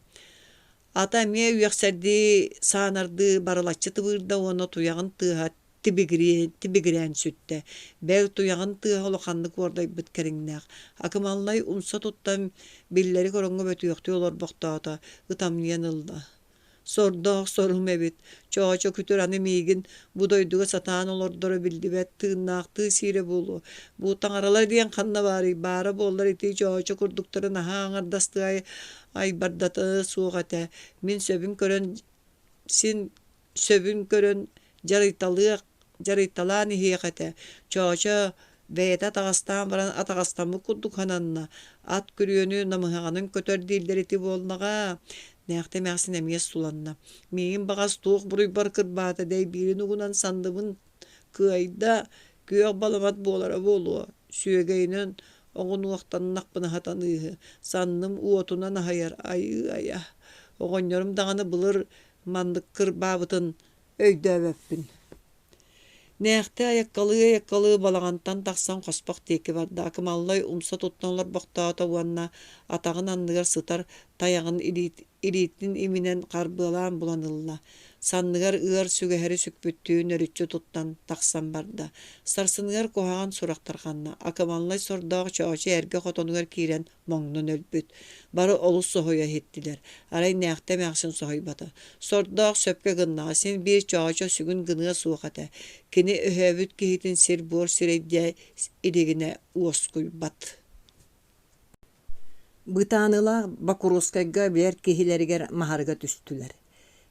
Ата эмиэ үөхсэрдии, саанардыы барылаччы тыбыырда уонна туйаҕын тыаһа тибигирээн сүттэ. Бэл туйаҕын тыаһа улаханнык уордайбыт кэриҥнээх. Акымаллай умса туттан биллэрик ороҥҥо бөтүөхтүү олорбохтоото, ытамньыйан ылла. Сордоох сорум эбит, Чоочо күтүр аны миигин бу дойдуга сатаан олордоро биллибэт, тыыннаахтыы сиирэ буолуо. Бу таҥаралар диэн ханна баарый, баара буоллар ити Чоочо курдуктары наһаа аҥардастыы айбардата суох этэ. Мин сөбүн көрөн син сөбүн көрөн дьарыйталыах дьарыйталаан иһиэх этэ. Чоочо бэйэтэ атаҕастаан баран атаҕастаммыт курдук сананна. Ат күрүөнү намыһаҕынан көтөр дииллэр ити буоллаҕа. Нээхтэ эмээхсин эмиэ суланна. Миигин баҕас туох буруйбар кырбаата дэйбиирин угунан санныбын кыайда, күөх баламат буолара буолуо. Сүөгэйинэн оҕунуохтаннахпына сатаныыһы, санным уотунан аһыйар айыы-айа. Оҕонньорум даҕаны былыр маннык кырбаабытын өйдөөбөппүн. Нээхтэ айаккалыы-айаккалыы балаҕантан тахсан хоспох диэки барда, Акымаллай умса туттан олорбохтоото уонна атаҕын анныгар сытар тайаҕын илиитин иминэн харбыалаан булан ылла. Санныгар ыар сүгэһэри сүкпүттүү нөрүччү туттан тахсан барда. Сарсыныгар куһаҕан сурах тарҕанна. Акымаллай сордоох Чоочо эргэ хотонугар киирэн моҥнон өлбүт. Бары олус соһуйа иһиттилэр. Арай Нээхтэ эмээхсин соһуйбата. Сордоох сөпкө гыннаҕа, син биир Чоочо сүгүн гыныа суох этэ. Кини өһөөбүт киһитин сир-буор сирэйдээ илигинэ уоскуйбат. Бытааныылаах Бокуруоскайга билэр киһилэригэр Маһарыга түстүлэр.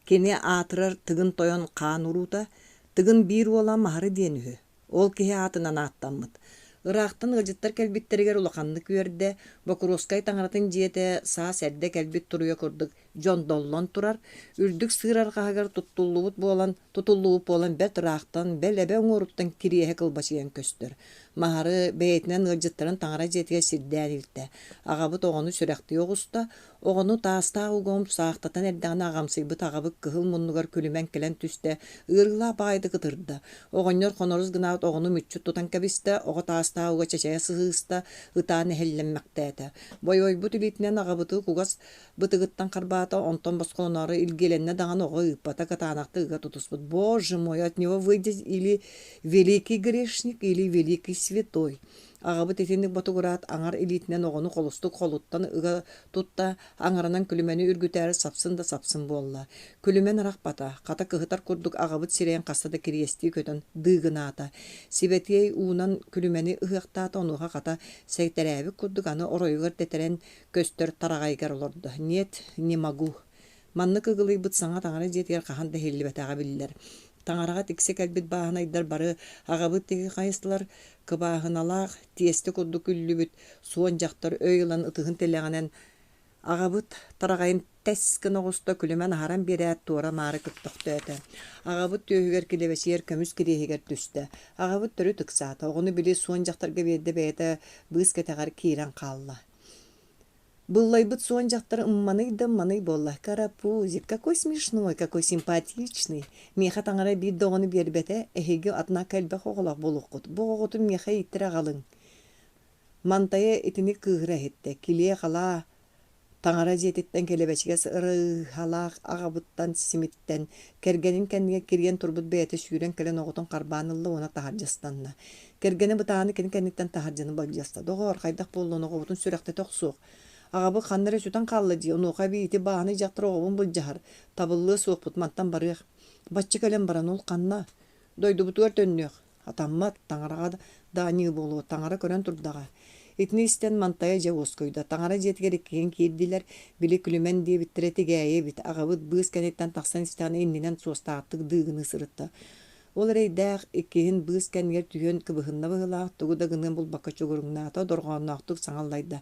Кини аатырар Тыгын Тойон хаан уруута, Тыгын биир уола Маһары диэн үһү. Ол киһи аатынан ааттаммыт. Ыраахтан ыалдьыттар кэлбиттэригэр улаханнык үөрдэ, Бокуруоскай таҥаратын дьиэтэ саас эрдэ кэлбит туруйа курдук дьондоллон турар, үрдүк сыыр арҕаһыгар туттуллубут буолан, тутуллубут буолан бэрт ыраахтан, бэл эбэ уҥуоруттан кириэһэ кылбачыйан көстөр. Маһары бэйэтинэн ыалдьыттарын таҥара дьиэтигэр сирдээн илтэ. Аҕабыт оҕону сүрэхтии оҕуста, Оҕону таастаах угуом саахтатан эрдэҕинэ аҕамсыйбыт аҕабыт кыһыл муннугар күлүмэн кэлэн түстэ, ыарыылаах баҕайытык ытырда. Оҕонньор хонорус гынаат оҕону мүччү тутан кэбистэ, оҕо таастаах уга чэчэйэ сыһыыста, ытаан эһэллэммэхтээтэ. Бойуойбут илиитинэн аҕабыты кугас бытыгыттан харбаата, онтон босхолоноору илгиэлэннэ даҕаны оҕо ыыппата, кытаанахтык ыга тутуспут. Боже мой, от него выйдет или великий грешник, или великий святой. Аҕабыт итинник ботугураат аҥар илиитинэн оҕону холустук холуттан ыга тутта, аҥарынан күлүмэни үргүтээри сапсын да сапсын буолла. Күлүмэн арахпата, хата кыһытар курдук аҕабыт сирэйин хаста да кириэстии көтөн дыыгынаата. Сибэтиэй уунан күлүмэни ыһыахтаата, онуоха хата сэйтэрээбит курдук аны оройугар тэтэрэн көстөр тараҕайыгар олордо. Нет, не могу. Маннык ыгылыйбыт саҥа таҥара дьиэтигэр хаһан да иһиллибэтэҕэ биллэр. Таҥараҕа тиксэ кэлбит бааһынайдар бары аҕабыт диэки хайыстылар, кыбааһыналаах, тиэстэ курдук үллүбүт суон дьахтар өй ылан ытыһын тилэҕинэн аҕабыт тараҕайын тэс гына оҕуста, күлүмэн аһаран биэрээт туора-маары көппөхтөөтө. Аҕабыт түөһүгэр килэбэчийэр көмүс кириэһигэр түстэ. Аҕабыт төрүт ыксаата, оҕону били суон дьахтарга биэрдэ бэйэтэ быыс кэтэҕэр киирэн хаалла. Быллайбыт суон дьахтар ымманый да ымманый буолла: «Карапузик, какой смешной, какой симпатичный! Миэхэ таҥара биир да оҕону биэрбэтэ, эһиги однако элбэх оҕолоох буолуоххут, бу оҕоҕутун миэхэ ииттэрэ аҕалыҥ». Мантайа итини кыыһыра иһиттэ, килиэ-халаа таҥара дьиэтиттэн килэбэчигэс ырыһалаах аҕабыттан симиттэн, кэргэнин кэннигэр кирийэн турбут бэйэтэ сүүрэн кэлэн оҕотун харбаан ылла уонна таһырдьа ыстанна. Кэргэнэ бытааны кини кэнниттэн таһырдьаны былдьаста. Доҕоор, хайдах буоллун, оҕобутун сүрэхтэтэ охсуох. Аҕабыт ханна эрэ сүтэн хаалла дии, онуоха эбии ити бааһынай дьахтар оҕобун былдьаһар. Табыллыа суохпут, мантан барыах. Бачча кэлэн баран, ол ханна? Дойдубутугар төннүөх. Атаммат, таҥараҕа да аньыы буолуо, таҥара көрөн турдаҕа. Итини истэн Мантайа дьэ уоскуйда. Таҥара дьиэтигэр иккиһин киирдилэр, били күлүмэн диэбиттэрэ тигээйи эбит, аҕабыт быыс кэнниттэн тахсан истэҕинэ иннинэн суостаахтык дыыгыныы сырытта. Ол эрэйдээх иккиһин быыс кэннигэр түһүөн кыбыһынна быһыылаах, тугу да гыныан булбакка чугуруҥнаата, дорҕоонноохтук саҥа аллайда: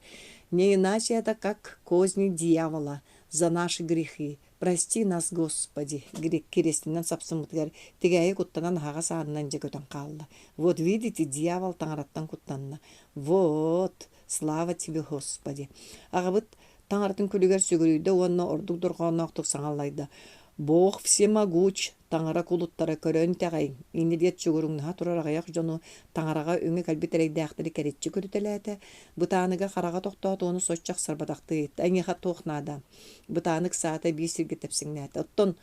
«Не иначе это как козни дьявола за наши грехи. Прости нас, Господи, кириэстинэн сапсыммытыгар тигээйи куттанан аһаҕас аанынан дьэ көтөн хаалла. Вот видите, дьявол таҥараттан куттанна. Вот, слава тебе, Господи. Аҕабыт таҥаратын күлүгэр сүгүрүйдэ уонна ордук дорҕоонноохтук саҥаллайда. Бог всемогуч, таҥара кулуттара көрөн итэҕэйиҥ, инньэ диэт чугуруҥнаһа турар аҕыйах дьону таҥараҕа үҥэ кэлбит эрэйдээхтэри кэриччи көрүтэлээтэ, бытааныга хараҕа тохтоото уонна соччо ахсарбатахтыы ыйытта: «Эйиэхэ туох наада?» Бытаанык саата биир сиргэ тэпсэҥнээтэ. «Оттон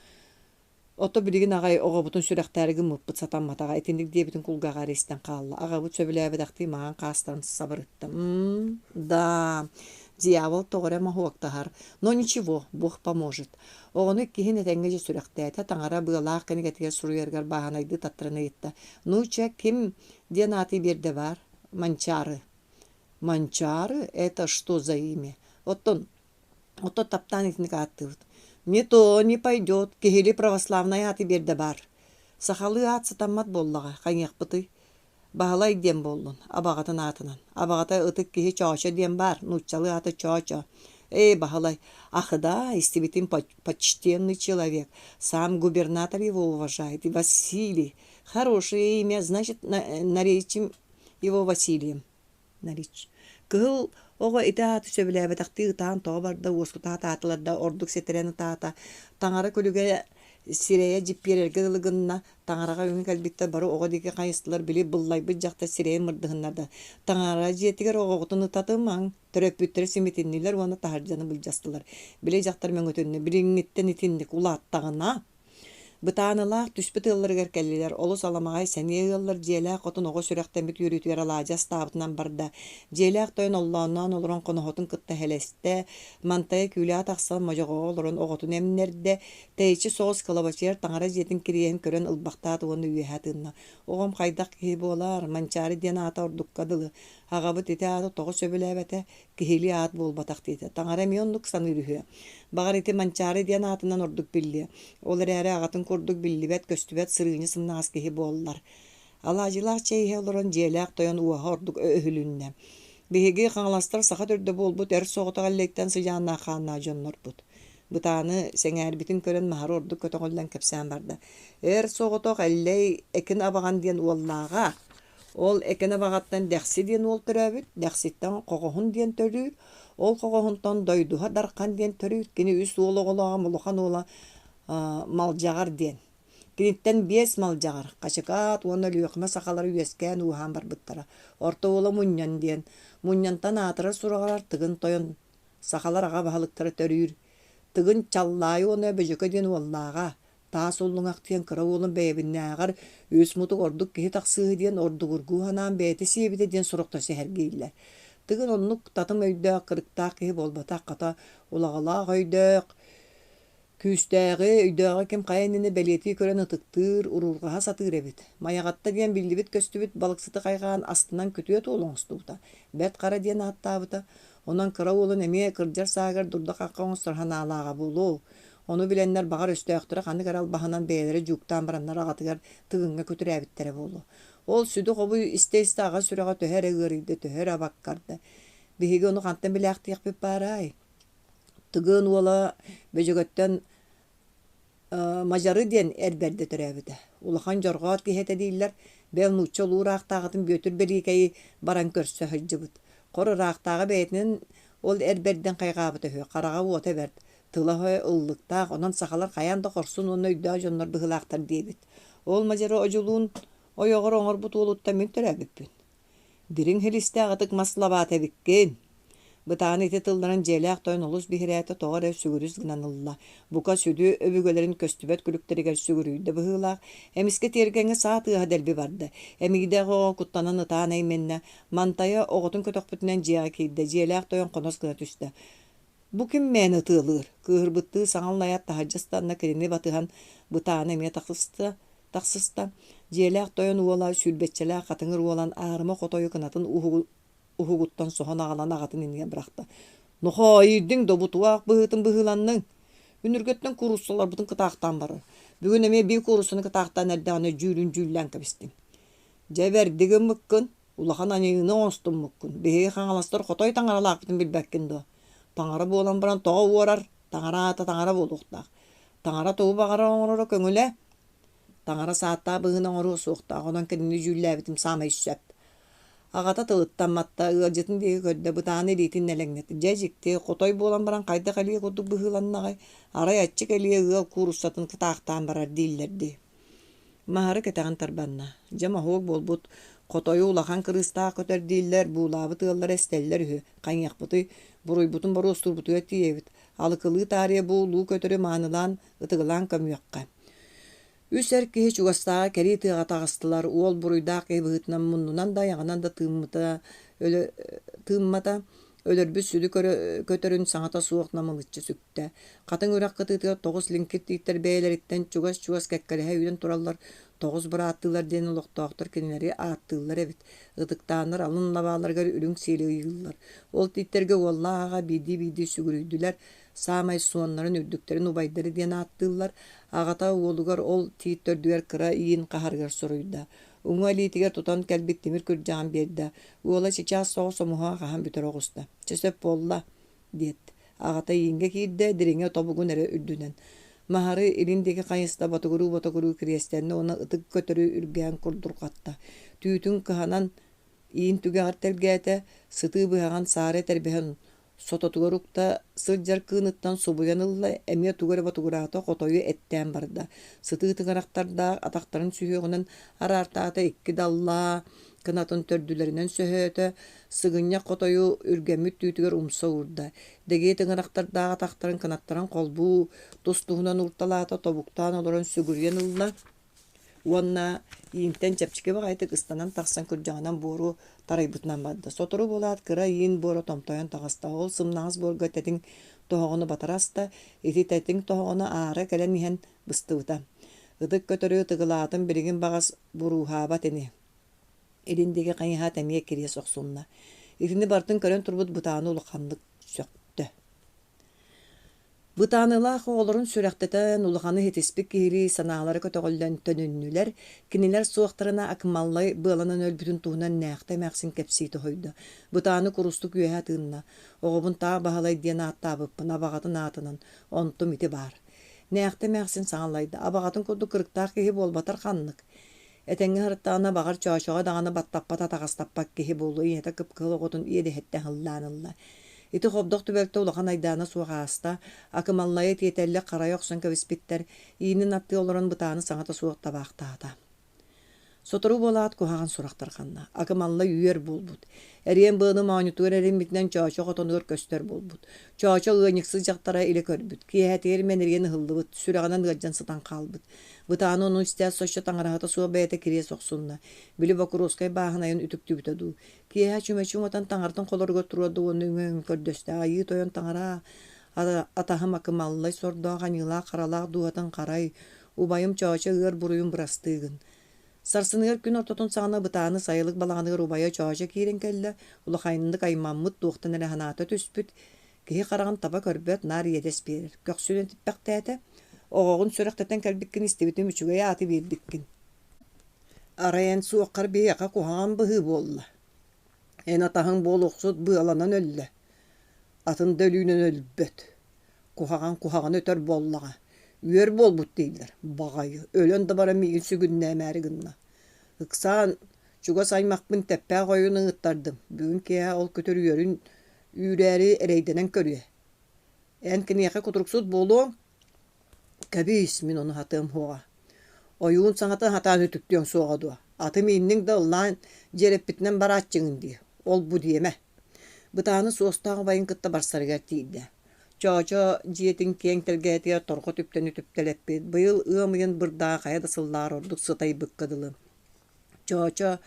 Ото билигин аҕай оҕобутун сүрэхтээри гыммыппыт сатамматаҕа, итинник диэбитин кулгааҕа эрэ истэн хаалла. Аҕабыт сөбүлээбэтэхтии маҥан хаастарын сабырытта. М да, дьявол тоҕо эрэ моһуоктаһар. Но ничего, Бог поможет. Оҕону иккиһин этэҥҥэ дьэ сүрэхтээтэ, таҥара быалаах кинигэтигэр суруйарыгар бааһынайдыы таттаран ыйытта. Ну чэ, ким диэн ааты биэрдэ баар? Манчаары. Манчаары? Это что за имя? Оттон Оттон таптаан итинник ааттыыбыт. Не то не пойдет, киһили православнай ааты биэрдэ баар. Сахалыы аат сатаммат буоллаҕа, хайыахпытый? Баһылай диэн буоллун, абаҕатын аатынан. Абаҕата ытык киһи Чоочо диэн баар, нууччалыы аата Чоочо. Эй, Баһылай, ах да, истибитим почтенный человек, сам губернатор его уважает, и Василий. Хорошее имя, значит, наречим его Василием. Нарич Кыһыл оҕо ити ааты сөбүлээбэтэхтии ытаан тоҕо барда, уоскутаат аатылар да ордук ситэрэн ытаата. Таҥара күлүгэ сирэйэ дьиппиэрэргэ дылы гынна, таҥараҕа үҥэ кэлбиттэр бары оҕо диэки хайыстылар, били быллайбыт дьахтар сирэйин мырдыһыннарда. Таҥара дьиэтигэр оҕоҕутун ытатымаҥ, төрөппүттэрэ симитиннилэр уонна таһырдьаны былдьастылар. Били дьахтар мөҥүтүннэ, билиҥҥиттэн итинник улааттаҕына Бытаанылаах түспүт ыалларыгар кэллилэр, олус аламаҕай сэниэ ыаллар дьиэлээх хотун оҕо сүрэхтэммит үөрүүтүгэр алаадьы астаабытынан барда. Дьиэлээх тойон оллоонноон олорон хоноһотун кытта эһэлэстэ, мантайа күүлэҕэ тахсан модьоҕоҕо олорон оҕотун эмнэрдэ, тэйиччи соҕус кылабачыйар таҥара дьиэтин кириэһин көрөн ылбахтаата уонна үөһэ тыынна. Оҕом хайдах киһи буолар, Манчаары диэн аата ордукка дылы. Аҕабыт ити ааты тоҕо сөбүлээбэтэ, киһилии аат буолбатах диэтэ. Таҥара эмиэ оннук саныыр үһүө. Баҕар ити Манчаары диэн аатынан ордук биллиэ. Ол эрээри аҕатын курдук биллибэт-көстүбэт сырыынньа сымнаҕас киһи буоллар. Алаадьылаах чэй иһэ олорон дьиэлээх тойон уоһа ордук өһүлүннэ. Биһиги хаҥаластар саха төрдө буолбут эр соҕотох Эллэйтэн сыдьааннаах хааннаах дьоннорбут. Бытааны сэҥээрбитин көрөн Маһары ордук көтөҕүллэн кэпсээн барда. Эр соҕотох Эллэй Экин Абаҕан диэн уоллааҕа. Ол Экин Абаҕаттан Дэхси диэн уол төрөөбүт, Дэхситтэн Хоҕоһун диэн төрүүр, ол Хоҕоһунтан Дойдуһа Дархан диэн төрүүр, кини үс уол оҕолооҕо улахан уола Малдьаҕар диэн. Киниттэн биэс Малдьаҕар, Хачыкаат уонна Өлүөхүмэ сахалара үөскээн-ууһаан барбыттара. Орто уола Мунньан диэн. Мунньантан аатырар сураҕырар Тыгын Тойон сахалар аҕа баһылыктара төрүүр. Тыгын Чаллаайы уонна Бөдьөкө диэн уоллааҕа, Таас Уллуҥах диэн кыра уолум бэйэбиннээҕэр үс мутук ордук киһи тахсыыһы диэн ордугургуу санаан бэйэтэ сиэбитэ диэн сурахтар сэһэргииллэр. Тыгын оннук татым өйдөөх, кырыктаах киһи буолбатах, хата улаҕалаах өйдөөх, күүстээҕи, өйдөөҕү ким хайа иннинэ бэлиэтии көрөн ытыктыыр, уруурҕаһа сатыыр эбит. Майаҕатта диэн биллибит-көстүбүт балыксыты хайҕаан астынан күтүөт уол оҥостубута, Бэрт Хара диэн ааттаабыта. Онон кыра уолун эмиэ кырдьар сааһыгар дурда-хахха оҥостор санаалааҕа буолуо. Ону билэннэр баҕар өстөөхтөрө ханнык эрэ албаһынан бэйэлэрэ дьууктаан бараннар аҕатыгар Тыгыҥҥа күтүрээбиттэрэ буолуо. Ол сүдү хобуй истэ-истэ аҕа сүрэҕэ төһө эрэ ыарыйда, төһө эрэ абаккарда. Биһиги ону хантан билээхтиэхпит баарай? Тыгын уола Бөдьөгөттөн Мадьары диэн эр бэрдэ төрөөбүтэ. Улахан дьорҕоот киһи этэ дииллэр, бэл нуучча улуу ыраахтааҕытын Бүөтүр Бэлиикэйи баран көрсө сылдьыбыт. Хор ыраахтааҕы бэйэтинэн ол эр бэрдин хайҕаабыта үһү, хараҕа уота бэрт, тыла-өһө ыллыктаах, онон сахалар хайаан да хорсун уонна өйдөөх дьоннор быһыылаахтар диэбит. Ол мадьары одьулуун ойоҕор оҥорбут уолуттан мин төрөөбүппүн. Дириҥ силистээх ытык мас лабаата эбиккин. Бытааны ити тылларын дьиэлээх тойон олус биһирээтэ, тоҕо эрэ сүгүрүс гынан ылла. Бука сүдү өбүгэлэрин көстүбэт күлүктэригэр сүгүрүйдэ быһыылаах. Эмискэ тиэргэҥҥэ саа тыаһа дэлби барда. Эмиийдээх оҕо куттанан ытаан эймэннэ. Мантайа оҕотун көтөхпүтүнэн дьиэҕэ киирдэ. Дьиэлээх тойон хонос гына түстэ. Бу ким мээнэ ытыалыыр? Кыыһырбыттыы саҥа аллайаат таһырдьа ыстанна, кинини батыһан бытаана эмиэ тахсыста, тахсыста. Дьиэлээх тойон уола сүүрбэччэлээх хатыҥыр уолан аарыма хотойу кынатын уһугуттан соһон аҕалан аҕатын иннигэр бырахта. «Нохоо, иирдиҥ да бутуах быһыытын быһыыланныҥ. Үнүргэттэн кууруссаларбытын кытаахтаан барар. Бүгүн эмиэ биир кууруссаны кытаахтаан эрдэҕинэ дьүүлүн дьүүллээн кэбистим. Дьэ бэрди гыммыккын, Улахан аньыыны оҥостуммуккун, биһиги хаҥаластар хотой таҥаралаахпытын билбэккин дуо? Таҥара буолан баран тоҕо уорар, таҥара аата таҥара буолуохтаах. Таҥара тугу баҕарар оҥороро көҥүлэ. Таҥара сааттаах быһыыны оҥоруо суохтаах, онон кинини дьүүллээбитим саамай сөп. Аҕата тылыттан матта, ыалдьытын диэки көрдө, бытааны илиитин нэлэҥнэттэ. Дьэ дьикти, хотой буолан баран хайдах элиэ курдук быһыыланнаҕай, арай аччык элиэ ыал кууруссатын кытаахтаан барар дииллэр дии. Маһары кэтэҕин тарбанна. Дьэ моһуок буолбут, хотойу улахан кырыыстаах көтөр дииллэр, буулаабыт ыаллара эстэллэр үһү. Хайыахпытый, буруйбутун боруостуурбутугар тиийэбит. Алыкылыы таарыйа бу улуу көтөрү маанылаан, ытыгылаан көмүөххэ. Үс эр киһи чугастааҕы кэрии тыаҕа таҕыстылар, уол буруйдаах киһи быһыытынан муннунан да айаҕынан да тыыммыта, өлө, тыыммата, өлөрбүт сүдү көтөрүн саҥата суох намылыччы сүктэ. Хатыҥ үрэх кытыытыгар тоҕус лиҥкир тииттэр бэйэлэриттэн чугас-чугас кэккэлэһэ үүнэн тураллар, тоҕус бырааттыылар диэн олохтоохтор кинилэри ааттыыллар эбит. Ытыктааннар алын лабааларыгар үрүҥ сиэли ыйыыллар. Ол тииттэргэ уоллаах аҕа биирдии-биирдии сүгүрүйдүлэр, саамай суоннарын үрдүктэрин убайдара диэн ааттыыллар. Аҕата уолугар ол тиит төрдүгэр кыра иин хаһарыгар суруйда. Уҥа илиитигэр тутан кэлбит тимир күрдьэҕин биэрдэ. Уола чычаас соҕус омуһаҕа хаһан бүтэрэ оҕуста. Чэ сөп буолла, диэт. Аҕата ииҥҥэ киирдэ, дириҥэ тобугун эрэ үрдүнэн. Маһары илин диэки хайыста ботугуруу-ботугуруу кириэстэннэ уонна ытык көтөрү үргээн курдурҕатта. Түүтүн кыһанан иин түгэҕэр тэлгээтэ, сытыы быһаҕын саары этэрбэһин Сототугар укта сылдьар кыыныттан субуйан ылла, эмиэ тугу эрэ ботугураата, хотойу эттээн барда. Сытыы тыҥырахтардаах атахтарын сүһүөҕүнэн араартаата икки даллаа кынатын төрдүлэринэн сөһөөтө, сыгынньах хотойу үргэммит түүтүгэр умса уурда. Дэгиэ тыҥырахтардаах атахтарын кынаттарын холбуу тус-туһунан уурталаата, тобуктаан олорон сүгүрүйэн ылла уонна иинтэн чэпчэки баҕайытык ыстанан тахсан күрдьэҕинэн буору тарайбытынан барда. Сотору буолаат кыра иин буора томтойон таҕыста. Ол сымнаҕас буорга тэтиҥ тоһоҕону батара аста, ити тэтиҥ тоһоҕону аара кэлэн иһэн быстыбыта. Ытык көтөрү ытыгылаатым билигин баҕас бурууһаабат ини. Илин диэки хайыһаат эмиэ кириэс охсунна. Итини барытын көрөн турбут Бытааны улаханнык сөхтө. Бытааныылаах оҕолорун сүрэхтэтэн, улаханы ситиспит киһилии санаалара көтөҕүллэн төнүннүлэр, кинилэр суохтарына Акмаллай быаланан өлбүтүн туһунан Нээхтэ эмээхсин кэпсии тоһуйда. Бытааны курустук үөһэ тыынна: «Оҕобун таах Баһылай диэн ааттаабыппын, абаҕатын аатынан, онтум ити баар». Нээхтэ эмээхсин саҥалайда: «Абаҕатын курдук кырыктаах киһи буолбатар ханнык. Этэҥҥэ сырыттаҕына, баҕар, Чоочоҕо даҕаны баттаппат, атаҕастаппат киһи буолуо, ийэтэ кып-кыһыл оҕотун иэдэһиттэн ыллаан ылла. Ити хобдох түбэлтэ улахан айдаана суох ааста, Акымаллайы тиэтэллик харайа охсон кэбиспиттэр, иинин аттыы олорон бытааны саҥата суох табаахтаата. Сотору буолаат куһаҕан сурах тарҕанна. Акымаллай үөр буолбут. Эриэн быаны моонньутугар эриммитинэн Чоочо хотонугар көстөр буолбут. Чоочо ыанньыксыт дьахтара илэ көрбүт. Киэһэтигэр мэнэрийэн ыһыллыбыт, сүрэҕинэн ыалдьан сытан хаалбыт. Бытааны ону истээт соччо таҥараһыта суох бэйэтэ кириэс охсунна. Били Бокуруоскай бааһынайын үтүктүбүтэ дуу. Киэһэ чүмэчи уматан таҥаратын холоругар туруорда уонна үҥэ-үҥэ көрдөстө. Айыы тойон таҥараа, атаһым акымаллай сордоох аньыылаах-харалаах дууһатын харай, убайым Чоочо ыар буруйун бырастыы гын. Сарсыныгар күн ортотун саҕана Бытааны сайылык балаҕаныгар убайа Чоочо киирэн кэллэ, улаханнык аймаммыт, туохтан эрэ санаата түспүт, Киһи хараҕын таба көрбөт, наар иэдэс биэрэр. Көхсүнэн типпэхтээтэ, оҕоҕун сүрэхтэтэн кэлбиккин истибитим үчүгэй ааты биэрбиккин. Арай эн суоххар биһиэхэ куһаҕан быһыы буолла. Эн атаһыҥ буолуохсут быаланан өллө. Атын да өлүүнэн өлбөт. Куһаҕан куһаҕаны өтөр буоллаҕа. Үөр буолбут дииллэр. Баҕайы, өлөн да баран миигин сүгүннээмээри гынна. Ыксаан, чугас аймахпын Тэппээх ойуун ыҥыттардым. Бүгүн киэһэ ол көтөр үөрүн үүрээри эрэйдэнэн көрүө. Эн киниэхэ кутуруксут буолуоҥ? Кэбиис, мин ону сатыам суоҕа. Ойуун саҥатын сатаан үтүктүөҥ суоҕа дуо? Аты миинниҥ да ыллаан дьиэрэппитинэн барааччыгын дии, ол-бу диэмэ. Бытааны суостаах убайын кытта барсарыгар тиийдэ. Чоочо дьиэтин киэҥ тэлгэһэтигэр торҕо түптэни түптэлэппит, быйыл ыам ыйын бырдаҕа хайа да сыллааҕар ордук сытайбыкка дылы. Чоочо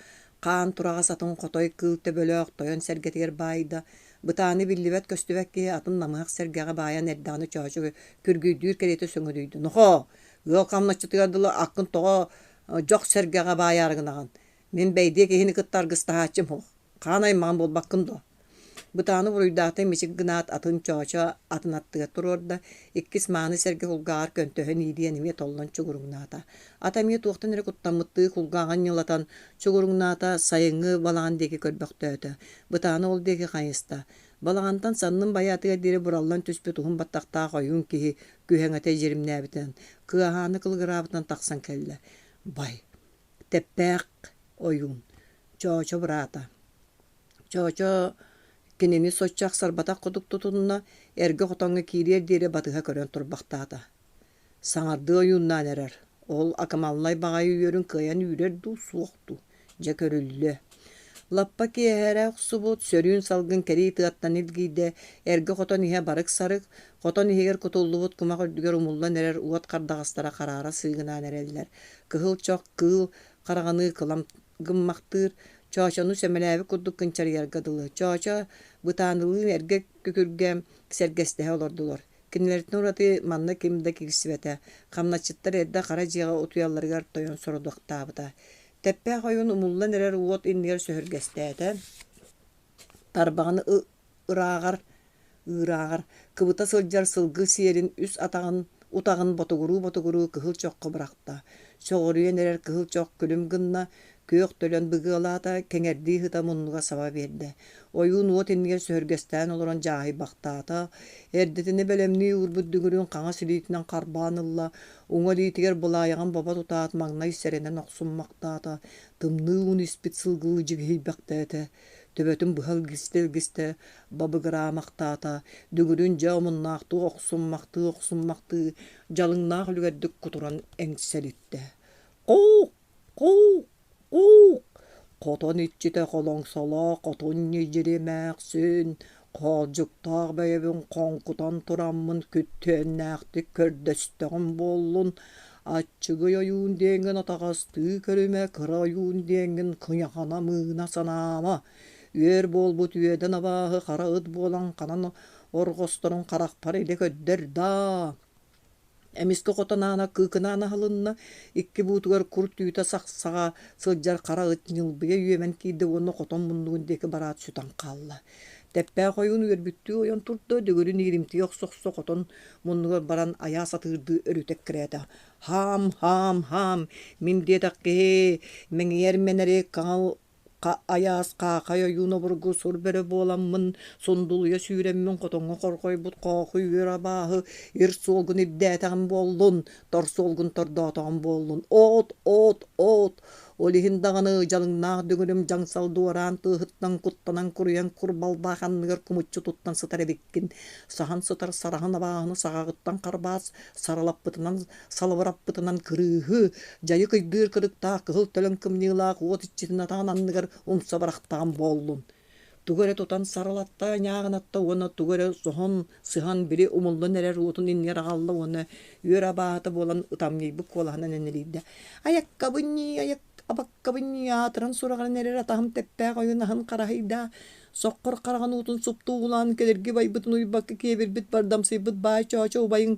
хаан тураҕас атын хотой кыыл төбөлөөх тойон сэргэтигэр баайда, бытааны биллибэт-көстүбэт киһи атын намыһах сэргэҕэ баайан эрдэҕинэ Чоочо күргүйдүүр кэриэтэ сөҥөдүйдэ: «Нохоо, ыал хамначчытыгар дылы аккын тоҕо дьох сэргэҕэ баайаары гынаҕын? Мин бэйдиэ киһини кытта аргыстаһааччым суох. Хаан аймаҕым буолбаккын дуо?» Бытааны буруйдаахтык мичик гынаат атын Чоочо атын аттыгар туруорда, иккис мааны сэргэ кулгааҕар көнтөһөн иилиэн эмиэ толлон чугуруҥнаата. Ата эмиэ туохтан эрэ куттаммыттыы кулгааҕын ньылатан чугуруҥнаата, сайыҥҥы балаҕан диэки көрбөхтөөтө. Бытааны ол диэки хайыста. Балаҕантан саннын байаатыгар диэри бураллан түспүт уһун баттахтаах ойуун киһи күһэҥэтэ дьиримнээбитинэн, кыаһааны кылыгыраабытынан тахсан кэллэ. Бай, Тэппээх ойуун, Чоочо быраата. Чоочо кинини соччо ахсарбатах курдук тутунна, эргэ хотоҥҥо киириэр диэри батыһа көрөн турбахтаата. Саҥардыы ойууннаан эрэр, ол акымаллай баҕайы үөрүн кыайан үүрэр дуу, суох дуу, дьэ көрүллүө. Лаппа киэһэрэ охсубут, сөрүүн салгын кэрии тыаттан илгийдэ, эргэ хотон иһэ барык-сарык, хотон иһигэр кутуллубут кумах үрдүгэр умуллан эрэр уот хардаҕастара хараара сыыгынаан эрэллэр. Кыһыл чох кыыл хараҕыныы кылам гыммахтыыр, Чоочону сэмэлээбит курдук кынчарыйарга дылы. Чоочо бытаанылыын эргэ күкүргэ сэргэстэһэ олордулар. Кинилэртэн ураты манна ким да киирсибэтэ. Хамначчыттар эрдэ хара дьиэҕэ утуйалларыгар тойон сорудахтаабыта. Тэппээх ойуун умуллан эрэр уот иннигэр сөһүргэстээтэ. Тарбаҕын ырааҕар ыырааҕар кыбыта сылдьар сылгы сиэлин үс атаҕын утаҕын ботугуруу-ботугуруу кыһыл чоххо бырахта. Сөҕүрүйэн эрэр кыһыл чох күлүм гынна, күөх төлөн быгыалаата, кэҥэрдии сыта муннуга саба биэрдэ. Ойуун уот иннигэр сөһүргэстээн олорон дьааһыйбахтаата, эрдэтинэ бэлэмнии уурбут дүҥүрүн хаҥас илиитинэн харбаан ылла, уҥа илиитигэр былаайаҕын бобо тутаат маҥнай сэрэнэн охсуммахтаата, тымныы ууну испит сылгылыы дьигиһийбэхтээтэ, төбөтүн быһа илгистэ-илгистэ бабыгыраамахтаата, дүҥүрүн дьэ омуннаахтыы охсуммахтыы-охсуммахтыы дьалыҥнаах үлүгэрдик кутуран эҥсэлиттэ. «Куук! Куук! Куук! Хотон иччитэ холоҥсолоох хотун ньидьиримээхсин, хоолдьуктаах бэйэбин хоҥкутан тураммын күттүөннээхтик көрдөстөҕүм буоллун, аччыгый ойуун диэҥҥин атаҕастыы көрүмэ, кыра ойуун диэҥҥин кыйахана мыына санаама, үөр буолбут үөдэн абааһы хара ыт буолан ханан орҕосторун харахпар илэ көрдөр даа Эмискэ хотон аана кыыкынаан аһылынна, икки буутугар кур түүтэ сахсаҕа сылдьар хара ыт ньылбыйа үөмэн киирдэ уонна хотон муннугун диэки бараат сүтэн хаалла. Тэппээх ойуун үөрбүттүү ойон турда, дүҥүрүн ииримтийэ охсо-охсо хотон муннугар баран айаа сатыырдыы өрүтэ эккирээтэ. «Хаам, хаам, хаам, мин диэтэх киһи, мэҥийэр мэнэри хаҥыл Айаас хаахай ойуун обургу сур бөрө буоламмын, сундулуйа сүүрэммин хотоҥҥо хорҕойбут хоохуй үөр абааһы ир суолгун ирдээтэҕим буоллун, тор суолгун тордоотоҕум буоллун, от, от, от! Ол иһин даҕаны дьалыҥнаах дүҥүрүм дьаҥсал дуораан тыаһыттан куттанан куруйан курбалбаах анныгар кумуччу туттан сытар эбиккин. Саһан сытар сараһын абааһыны саҕаҕыттан харбаас саралаппытынан салыбыраппытынан кырыыһы, дьайы кыйдыыр кырыктаах кыһыл төлөн кымньыылаах уот иччитин атаҕын анныгар умса бырахтаҕым буоллун. Тугу эрэ тутан сарылатта, ньааҕынатта уонна тугу эрэ соһон, сыһан, били умуллан эрэр уотун иннигэр аҕалла уонна үөр абааһыта буолан ытамньыйбыт куолаһынан энэлийдэ. «Айаккабын ньии, айак абаккабын ньии, аатыран сураҕыран эрэр атаһым тэппээх ойун аһын хараһыйда, Соххор хараҕын уутун супту уулаан кэлэрги байбытын уйбакка киэбирбит бардамсыйбыт баай чоочо убайыҥ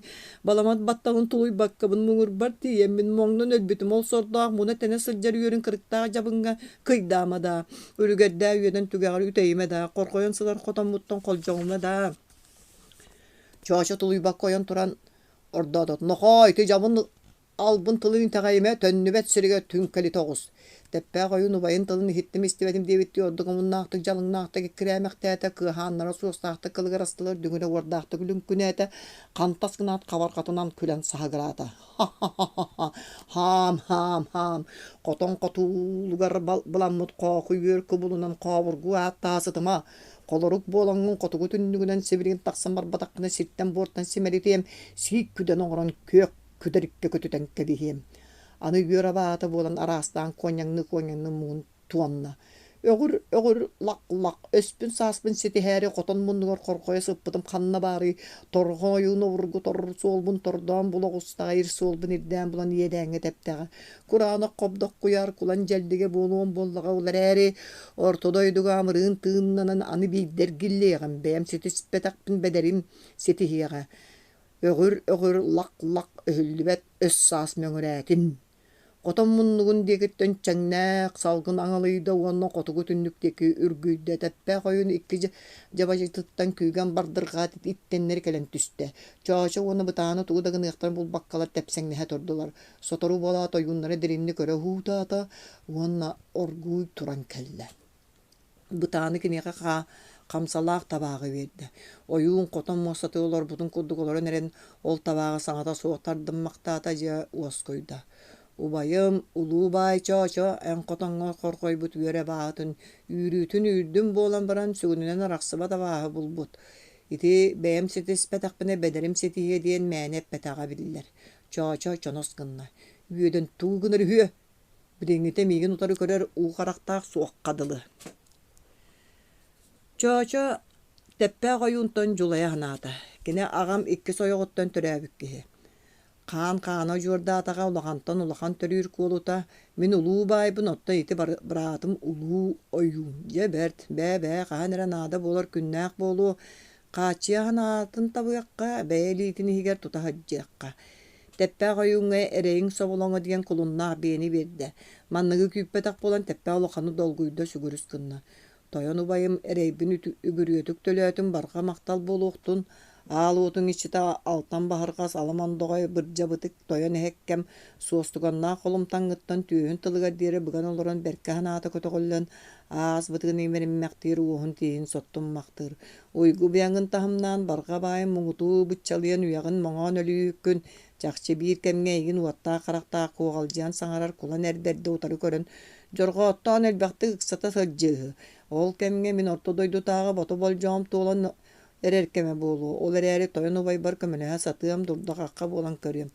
баламат батталын тулуйбаккабын муҥурбар тиийэммин моҥнон өлбүтүм ол сордоох муна-тэнэ сылдьар үөрүн кырыктаах дьабыҥҥа кыйдаама даа үлүгэрдээ үөдэн түгэҕэр үтэйимэ даа хорҕойон сылар хотоммуттан холдьоҕума даа Чоочо тулуйбакка ойон туран ордоотот нохоо ити дьабын Албын тылын итэҕэйимэ, төннүбэт сиригэр түҥкэлитэ оҕус. Тэппээх ойуун убайын тылын иһиттим-истибэтим диэбиттии ордук омуннаахтык, дьалыҥнаахтык эккирээмэхтээтэ, кыаһааннара суостаахтык кылыгырастылар, дүҥүрэ уордаахтык лүҥкүнээтэ, хантас гынаат хабарҕатынан күлэн саһыгыраата. Ха-ха-ха-ха, хаам-хаам-хаам, хотон хотуулугар быламмыт хооху үөр кубулунан хообургуу ааттаһа сытыма, холорук буолаҥҥын хотугу түннүгүнэн сибилигин тахсан барбатаххына сиртэн-буортан симэлитиэм, сиик күдэн оҥорон күөх күдэриккэ көтүтэн кэбиһиэм. Аны үөр абаата буолан араастаан куонньаҥныы-куонньаҥныы муҥун туонна. Өҕүр, өҕүр, лах-лах, өспүн-сааспын ситиһээри хотон муннугар хорҕойо сыппытым ханна баарый, торҕо ойуун обургу тор суолбун тордоон була оҕустаҕа ир суолбун ирдээн булан иэдээҥҥэ тэптэҕэ. Кураанах хобдох куйаар кулан дьэллигэ буолуом буоллаҕа ол эрээри, орто дойдуга амырыын тыыннанан аны биирдэ эргиллиэҕим, бэйэм ситиспэтэхпин бэдэрим ситиһиэҕэ. Өҕүр-өҕүр лах-лах өһүллүбэт өс-саас мөҥүрээтин. Хотон муннугун диэкиттэн чэҥнээх салгын аҥалыйда уонна хотугу түннүк диэки үргүйдэ. Тэппээх ойуун икки дьабадьытыттан күүгэн бардырҕаат иттэннэри кэлэн түстэ. Чоочо уонна бытааны тугу да гыныахтарын булбаккалар тэпсэҥнэһэ турдулар. Сотору буолаат ойууннара дириҥник өрө уһуутаата уонна оргууй туран кэллэ. Бытааны киниэхэ Хамсалаах табааҕы биэрдэ. Ойуун хотон муостатыгар олорбутун курдук олорон эрэн, ол табааҕы саҥата суох тардыммахтаата, дьэ уоскуйда. Убайым, улуу баай Чоочо, эн хотоҥҥо хорҕойбут үөрэ абааһытын үүрүүтүн үүрдүм буолан баран сүгүнүнэн арахсыбат абааһы булбут. Ити бэйэм ситиспэтэхпинэ бэдэрим ситиһиэ диэн мээнэ эппэтэҕэ биллэр. Чоочо чонос гынна. Үөдэн тугу гынар үһүө? Билиҥҥитэ миигин утары көрөр уу харахтаах суохха дылы. Чоочо Тэппээх ойуунтан дьулайа санаата. Кини аҕам иккис ойоҕуттан төрөөбүт киһи. Хаан хаана удьуордаатаҕа улахантан улахан төрүүр куолута, мин улуу баайбын, оттон ити быраатым улуу ойуун. Дьэ бэрт, бээ-бээ, хаһан эрэ наада буолар күннээх буолуо, хааччыйа санаатын табыахха, бэйэ илиитин иһигэр тута сылдьыахха. Тэппээх ойууҥҥа эрэйиҥ соболоҥо диэн кулуннаах биэни биэрдэ. Манныгы күүппэтэх буолан Тэппээх улаханнык долгуйда, сүгүрүс гынна. Тойон убайым эрэйбин үгүрүөтүк төлөөтүм, барҕа махтал буолуохтун, аал уотуҥ иччитэ алтан баһырҕас ала мондоҕой бырдьабытык тойон эһэккэм суостуганнаах холумтаҥҥыттан түөһүн тылыгар диэри быган олорон бэркэ санаата көтөҕүллэн аас бытыгын имэриммэхтиир уоһун тииһин соттуммахтыыр уйгу быйаҥын таһымнаан барҕа баайын муҥутуу быччалыйан үйэҕин моҥоон өлүүккүн чахчы биир кэмҥэ эйигин уоттаах харахтаах куоҕалдьыйан саҥарар кулан эр бэрдэ утары көрөн Дьорҕооттоон элбэхтик ыксата сылдьыыһы. Ол кэмҥэ мин орто дойдутааҕы бото болдьоҕум туолан эрэр кэмэ буолуо. Ол эрээри тойон убайбар көмөлөһө сатыам, дурда-хахха буолан көрүөм.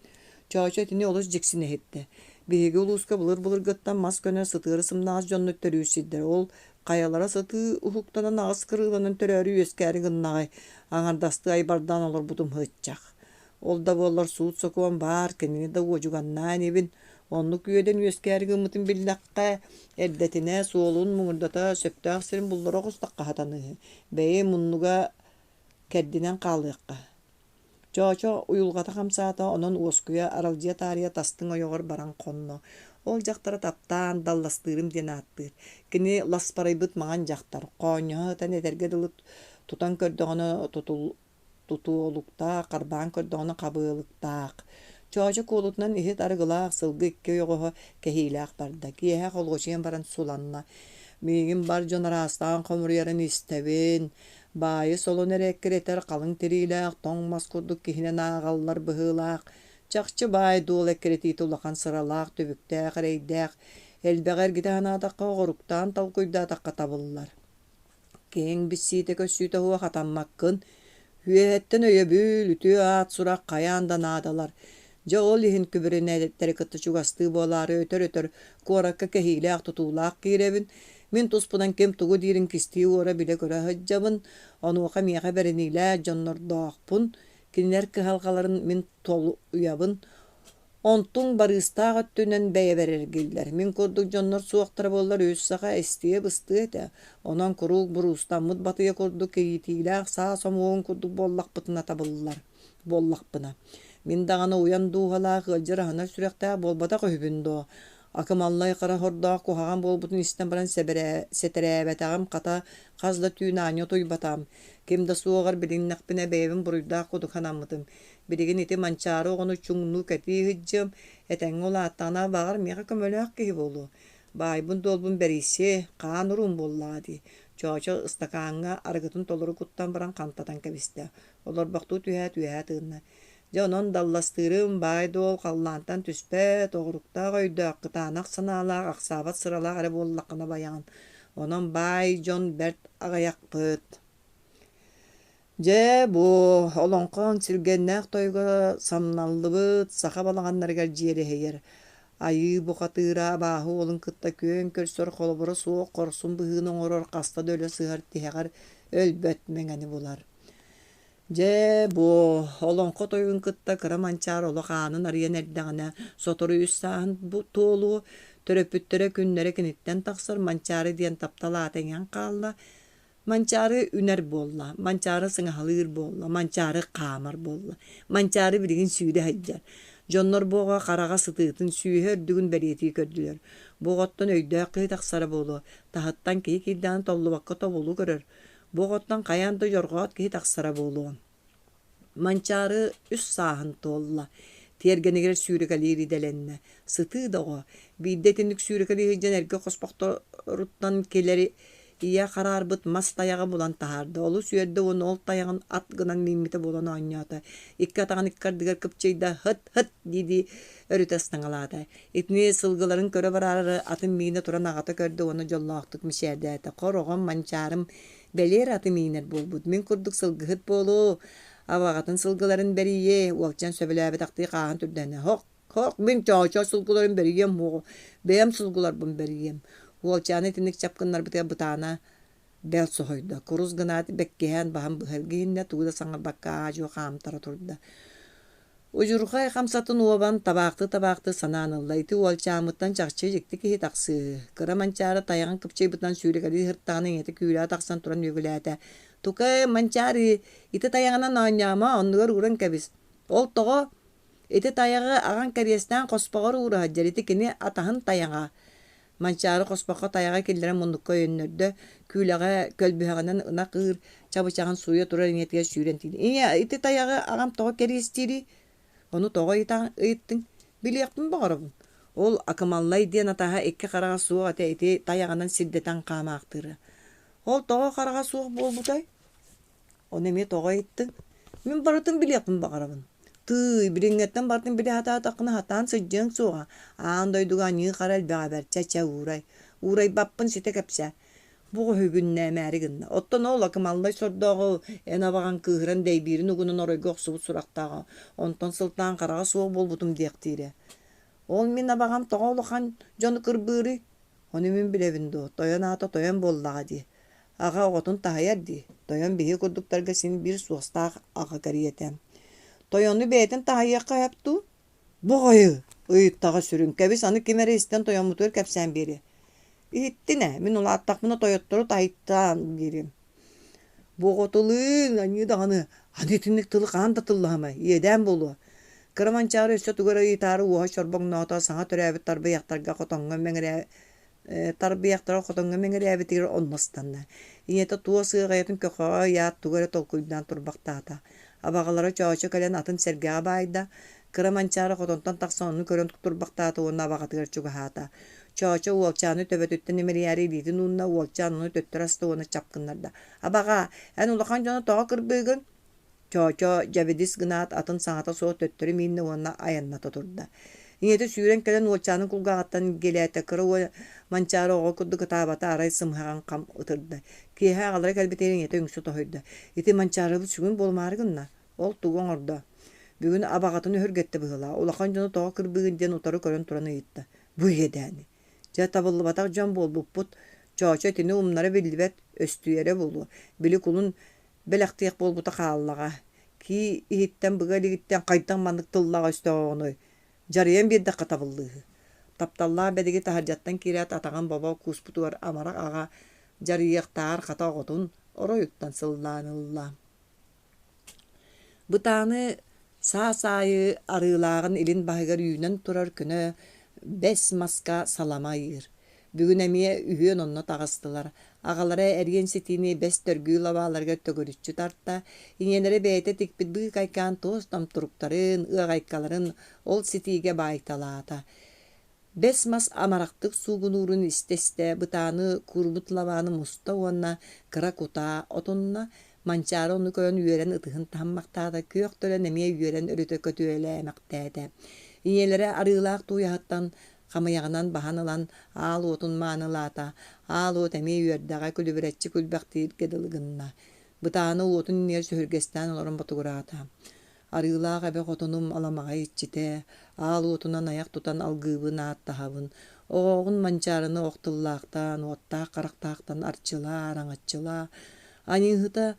Чоочо итини олус дьиксинэ иһиттэ. Биһиги улууска былыр-былыргыттан мас көнө сытыары сымнаҕас дьоннор төрүүр сирдэрэ. Ол хайалара сытыы уһуктанан аҕыс кырыыланан төрөөрү үөскээри гыннаҕай, аҥардастыы айбардаан олорбутум һыччах. Ол да буоллар суут-сокуон баар, кинини да уодьуганнаа инибин. Оннук үөдэн үөскээри гыммытын биллэххэ, эрдэтинэ суолун муҥурдата сөптөөх сирин буллара оҕустахха сатаныыһы. Бэйи муннуга кэрдинэн хаалыахха. Чоочо уйулҕата хамсаата, онон уоскуйа, аралдьыйа таарыйа тастыҥ ойоҕор баран хонно. Ол дьахтара таптаан, далластыырым диэн ааттыыр. Кини ласпарайбыт маҥан дьахтар, хоонньоһо сытан этэргэ дылы тутан көрдөҕүнэ тутул тутуолуктаах, харбаан көрдөҕүнэ хабыалыктаах. Чоочо куолутунан иһит арыгылаах сылгы икки ойоҕоһо кэһиилээх барда. Киэһэ холуочуйан баран суланна. Миигин бар дьон араастаан хомуруйарын истэбин. Баайы солун эрэ эккирэтэр халыҥ тириилээх, тоҥ мас курдук киһинэн ааҕаллар быһыылаах. Чахчы баай-дуол эккирэтиитэ улахан сыралаах, түбүктээх, эрэйдээх. Элбэҕи эргитэ санаатахха, оҕоруктаан толкуйдаатахха табыллар. Киэҥ билсиитэ-көрсүүтэ суох хатаммаккын, үөһэттэн өйөбүл, үтүө аат-сурах хайаан да наадалар. Дьэ ол иһин күбүрүнээтэттэри кытта чугастыы буолаары өтөр-өтөр куоракка кэһиилээх-тутуулаах киирэбин. Мин туспунан ким тугу диирин кистии-уора билэ-көрө сылдьабын. Онуоха миэхэ бэриниилээх дьоннордоохпун, кинилэр кыһалҕаларын мин толуйабын. Онтуҥ барыыстаах өттүнэн бэйэбэр эргиллэр. Мин курдук дьоннор суохтара буоллар үс саха эстиэ-быстыа этэ. Онон куруук буруустаммыт батыйа курдук кийиитиилээх саа сомуогун курдук буоллахпытына табыллар буоллахпына. Мин даҕаны уйан дууһалаах, ыалдьар аһынар сүрэхтээх буолбатах үһүбүн дуо? Акымаллай хара сордоох куһаҕан буолбутун истэн баран сэтэрээбэтэҕим, хата, хас да түүн аанньа утуйбатаҕым. Ким да суоҕар билиннэхпинэ бэйэбин буруйдаах курдук санаммытым. Билигин ити Манчаары оҕону чуҥнуу кэтии сылдьыам, этэҥҥэ улааттаҕына баҕар миэхэ көмөлөөх киһи буолуо. Баайбын-дуолбун бэрийсиэ, хаан уруум буоллаҕа дии. Чоочо ыстакааҥҥа арыгытын толору куттан баран хантатан кэбистэ. Олорбохтуу түһээт үөһэ тыынна. Дьэ онон далластыырым баай-дуол халлаантан түспэт, оҕуруктаах өйдөөх, кытаанах санаалаах, ахсаабат сыралаах эрэ буоллаххына байаҕын. Онон баай дьон бэрт аҕыйахпыт. Дьэ, бу олоҥхо сүргэннээх тойуга самналлыбыт саха балаҕаннарыгар дьиэрэһийэр, айыы бухатыыра абааһы уолун кытта күөн көрсөр холобура суох хорсун быһыыны оҥорор хаста да өлө сыһар тиһэҕэр өлбөт мэҥэни булар. Дьэ, бу олоҥхо тойугун кытта кыра Манчаары олох аанын арыйан эрдэҕинэ, сотору үс сааһын туолуо, төрөппүттэрэ күннэрэ киниттэн тахсар Манчаары диэн таптал аата иҥэн хаалла, Манчаары үнэр буолла, Манчаары сыҥаһалыыр буолла, Манчаары хаамар буолла. Манчаары билигин сүүрэ сылдьар. Дьоннор бу оҕо хараҕа сытыытын, сүүһэ үрдүгүн бэлиэтии көрдүлэр. Бу оҕоттон өйдөөх киһи тахсара буолуо, таһыттан киһи киирдэҕинэ толлубакка тобулу көрөр. Бу оҕоттон хайаан да дьорҕоот киһи тахсара буолуо. Манчаары үс сааһын туолла, тиэргэнигэр сүүрэкэлиир идэлэннэ. Сытыы да оҕо, биирдэ итинник сүүрэкэлии сылдьан эргэ хоспохторуттан килэри Ийэ хараарбыт мас тайаҕы булан таһаарда. Олус үөрдэ уонна ол тайаҕын ат гынан мииммитэ буолан оонньоото. Икки атаҕын икки ардыгар кыпчыйда, «Һыт-һыт!» дии-дии өрүтэ ыстаҥалаата. Итини сылгыларын көрө бараары атын миинэ туран аҕата көрдө уонна дьоллоохтук мичээрдээтэ. «Хор, оҕом, манчаарым, бэлиэр аты миинэр буолбут. Мин курдук сылгыһыт буолуо, абаҕатын сылгыларын бэрийиэ» уолчаан сөбүлээбэтэхтии хааһын түрдэнэ «Һок, һок, мин чоочо сылгыларын бэрийиэм уоҕу, бэйэм сылгыларбын бэрийиэм». Уолчааны итинник чапкыннарбытыгар бытаана бэл соһуйда, курус гынаат бэккиһээн баһын быһа илгиһиннэ, тугу да саҥарбакка аа-дьуо хаамтара турда. Удьурхай хамсатын уобан, табаахтыы-табаахтыы санаан ылла: ити уолчааммыттан чахчы дьикти киһи тахсыыһы. Кыра Манчаары тайаҕын кыпчыйбытынан сүүрэкэлии сырыттаҕына ийэтэ күүлэҕэ тахсан туран үөгүлээтэ: «Тукай, Манчаары, ити тайаҕынан оонньоомо, оннугар ууран кэбис. Ол тоҕо? Ити тайаҕы аҕаҥ кэриэстээн хоспоҕор уура сылдьар, ити кини атаһын тайаҕа». Манчаары хоспоххо тайаҕы киллэрэн муннукка өйөннөрдө, күүлэҕэ көлбүһэҕинэн ынах ыыр чабычаҕын сууйа турар ийэтигэр сүүрэн тиийдэ. «Ийээ, ити тайаҕы аҕам тоҕо кэриэстиирий? Ону тоҕо ыйыттыҥ? Билиэхпин баҕарабын. Ол Акымаллай диэн атаһа икки хараҕа суох этэ ити тайаҕынан сирдэтэн хаамаахтыыра. Ол тоҕо хараҕа суох буолбутай? Ону эмиэ тоҕо ыйыттыҥ? Мин барытын билиэхпин баҕарабын. Тыый, билиҥҥэттэн барытын билэ сатаатаххына сатаан сылдьыаҥ суоҕа. Аан дойдуга аньыы-хара элбэҕэ бэрт, чэ-чэ уурай. Уурайбаппын ситэ кэпсээ. Бу үгүннээмээри гынна. Оттон ол Акымаллай сордооҕу эн абаҕаҥ кыыһыран дэйбиирин угунан оройго охсубут сурахтааҕа. Онтон сылтаан хараҕа суох буолбутум диэхтиирэ. Ол мин абаҕам тоҕо улахан дьону кырбыырый? Ону мин билэбин дуо, тойон аата тойон буоллаҕа дии. Аҕа оҕотун таһыйар дии, тойон биһиги курдуктарга син биир суостаах аҕа кэриэтэ. Тойону бэйэтин таһыйыахха сөп дуу? Буҕайы! ыйыттаҕа сүрүн, кэбис аны ким эрэ истэн тойоммутугар кэпсээн биэриэ. Иһиттин ээ, мин улааттахпына тойоттору таһыйтаан биэриэм. Бу оҕотулуун, аньыы даҕаны, аны итинник тылы хаһан да тыллаһымай, иэдээн буолуо. Кыра Манчаары өссө тугу эрэ ыйытаары уоһа чорбоҥноото, саҥа төрөөбүт тарбыйахтарга хотоҥҥо мэҥирээ тарбыйахтара хотоҥҥо мэҥирээбитигэр онно ыстанна. Ийэтэ туос ыаҕайатын көхөҕө ыйаат тугу эрэ толкуйдаан турбахтаата. Абаҕалара Чоочо кэлэн атын сэргэҕэ баайда. Кыра Манчаары хотонтон тахсан ону көрөн турбахтаата уонна абаҕатыгар чугаһаата. Чоочо уолчааны төбөтүттэн имэрийээри илиитин уунна, уолчаан ону төттөрү аста уонна чап гыннарда. «Абаҕаа, эн улахан дьону тоҕо кырбыыгын?» Чоочо дьэбидис гынаат атын саҥата суох төттөрү мииннэ уонна айанната турда. Ийэтэ сүүрэн кэлэн уолчаанын кулгааҕыттан илгиэлээтэ, кыра уол Манчаары оҕо курдук ытаабата, арай сымыһаҕын хам ытырда. Киэһэ аҕалара кэлбитигэр ийэтэ үҥсэ тоһуйда: «Ити Манчаарыбыт сүгүн буолумаары гынна, ол тугу оҥордо? Бүгүн абаҕатын өһүргэттэ быһыылаах, улахан дьону тоҕо кырбыыгын диэн утары көрөн туран ыйытта. Бу иэдээни. Дьэ, табыллыбатах дьон буолбуппут. Чоочо итини умнара биллибэт, өстүйэрэ буолуо. Били кулун бэлэхтиэх буолбута хааллаҕа. Кии иһиттэн быга илигиттэн хайдах маннык тыллаах өстөөҕүнүй? Дьарыйан биэрдэххэ табыллыыһы. Тапталлаах бэдиги таһырдьаттан киирээт атаҕын бобо кууспутугар амарах аҕа дьарыйыахтааҕар хата оҕотун оройуттан сыллаан ылла. Бытааны саас аайы арыылааҕын илин баһыгар үүнэн турар көнө бэс маска салама ыйыыр. Бүгүн эмиэ үһүөн онно таҕыстылар. Аҕалара эриэн ситиини бэс төргүү лабааларыгар төгүрүччү тарта, ийэлэрэ бэйэтэ тикпит быыкайкаан туос томторуктарын, ыаҕайкаларын ол ситиигэ баайталаата. Бэс мас амарахтык суугунуурун истэ-истэ бытааны куурбут лабааны муста уонна кыра кутаа отунна, Манчаары ону көрөн үөрэн ытыһын таһыммахтаата, күөх төлөн эмиэ үөрэн өрүтэ көтүөлээмэхтээтэ. Ийэлэрэ арыылаах тууйаһыттан хамыйаҕынан баһан ылан аал уотун маанылаата, аал уот эмиэ үөрдэҕэ күлүбүрэччи күлбэхтииргэ дылы гынна. Бытааны уотун иннигэр сөһүргэстээн олорон ботугураата. Арыылаах эбэ хотунум аламаҕай иччитэ, аал уотунан айах тутан алгыыбын ааттаһабын, оҕоҕун Манчаарыны ох тыллаахтаан, уоттаах харахтаахтан арчылаа, араҥаччылаа, аньыыһыта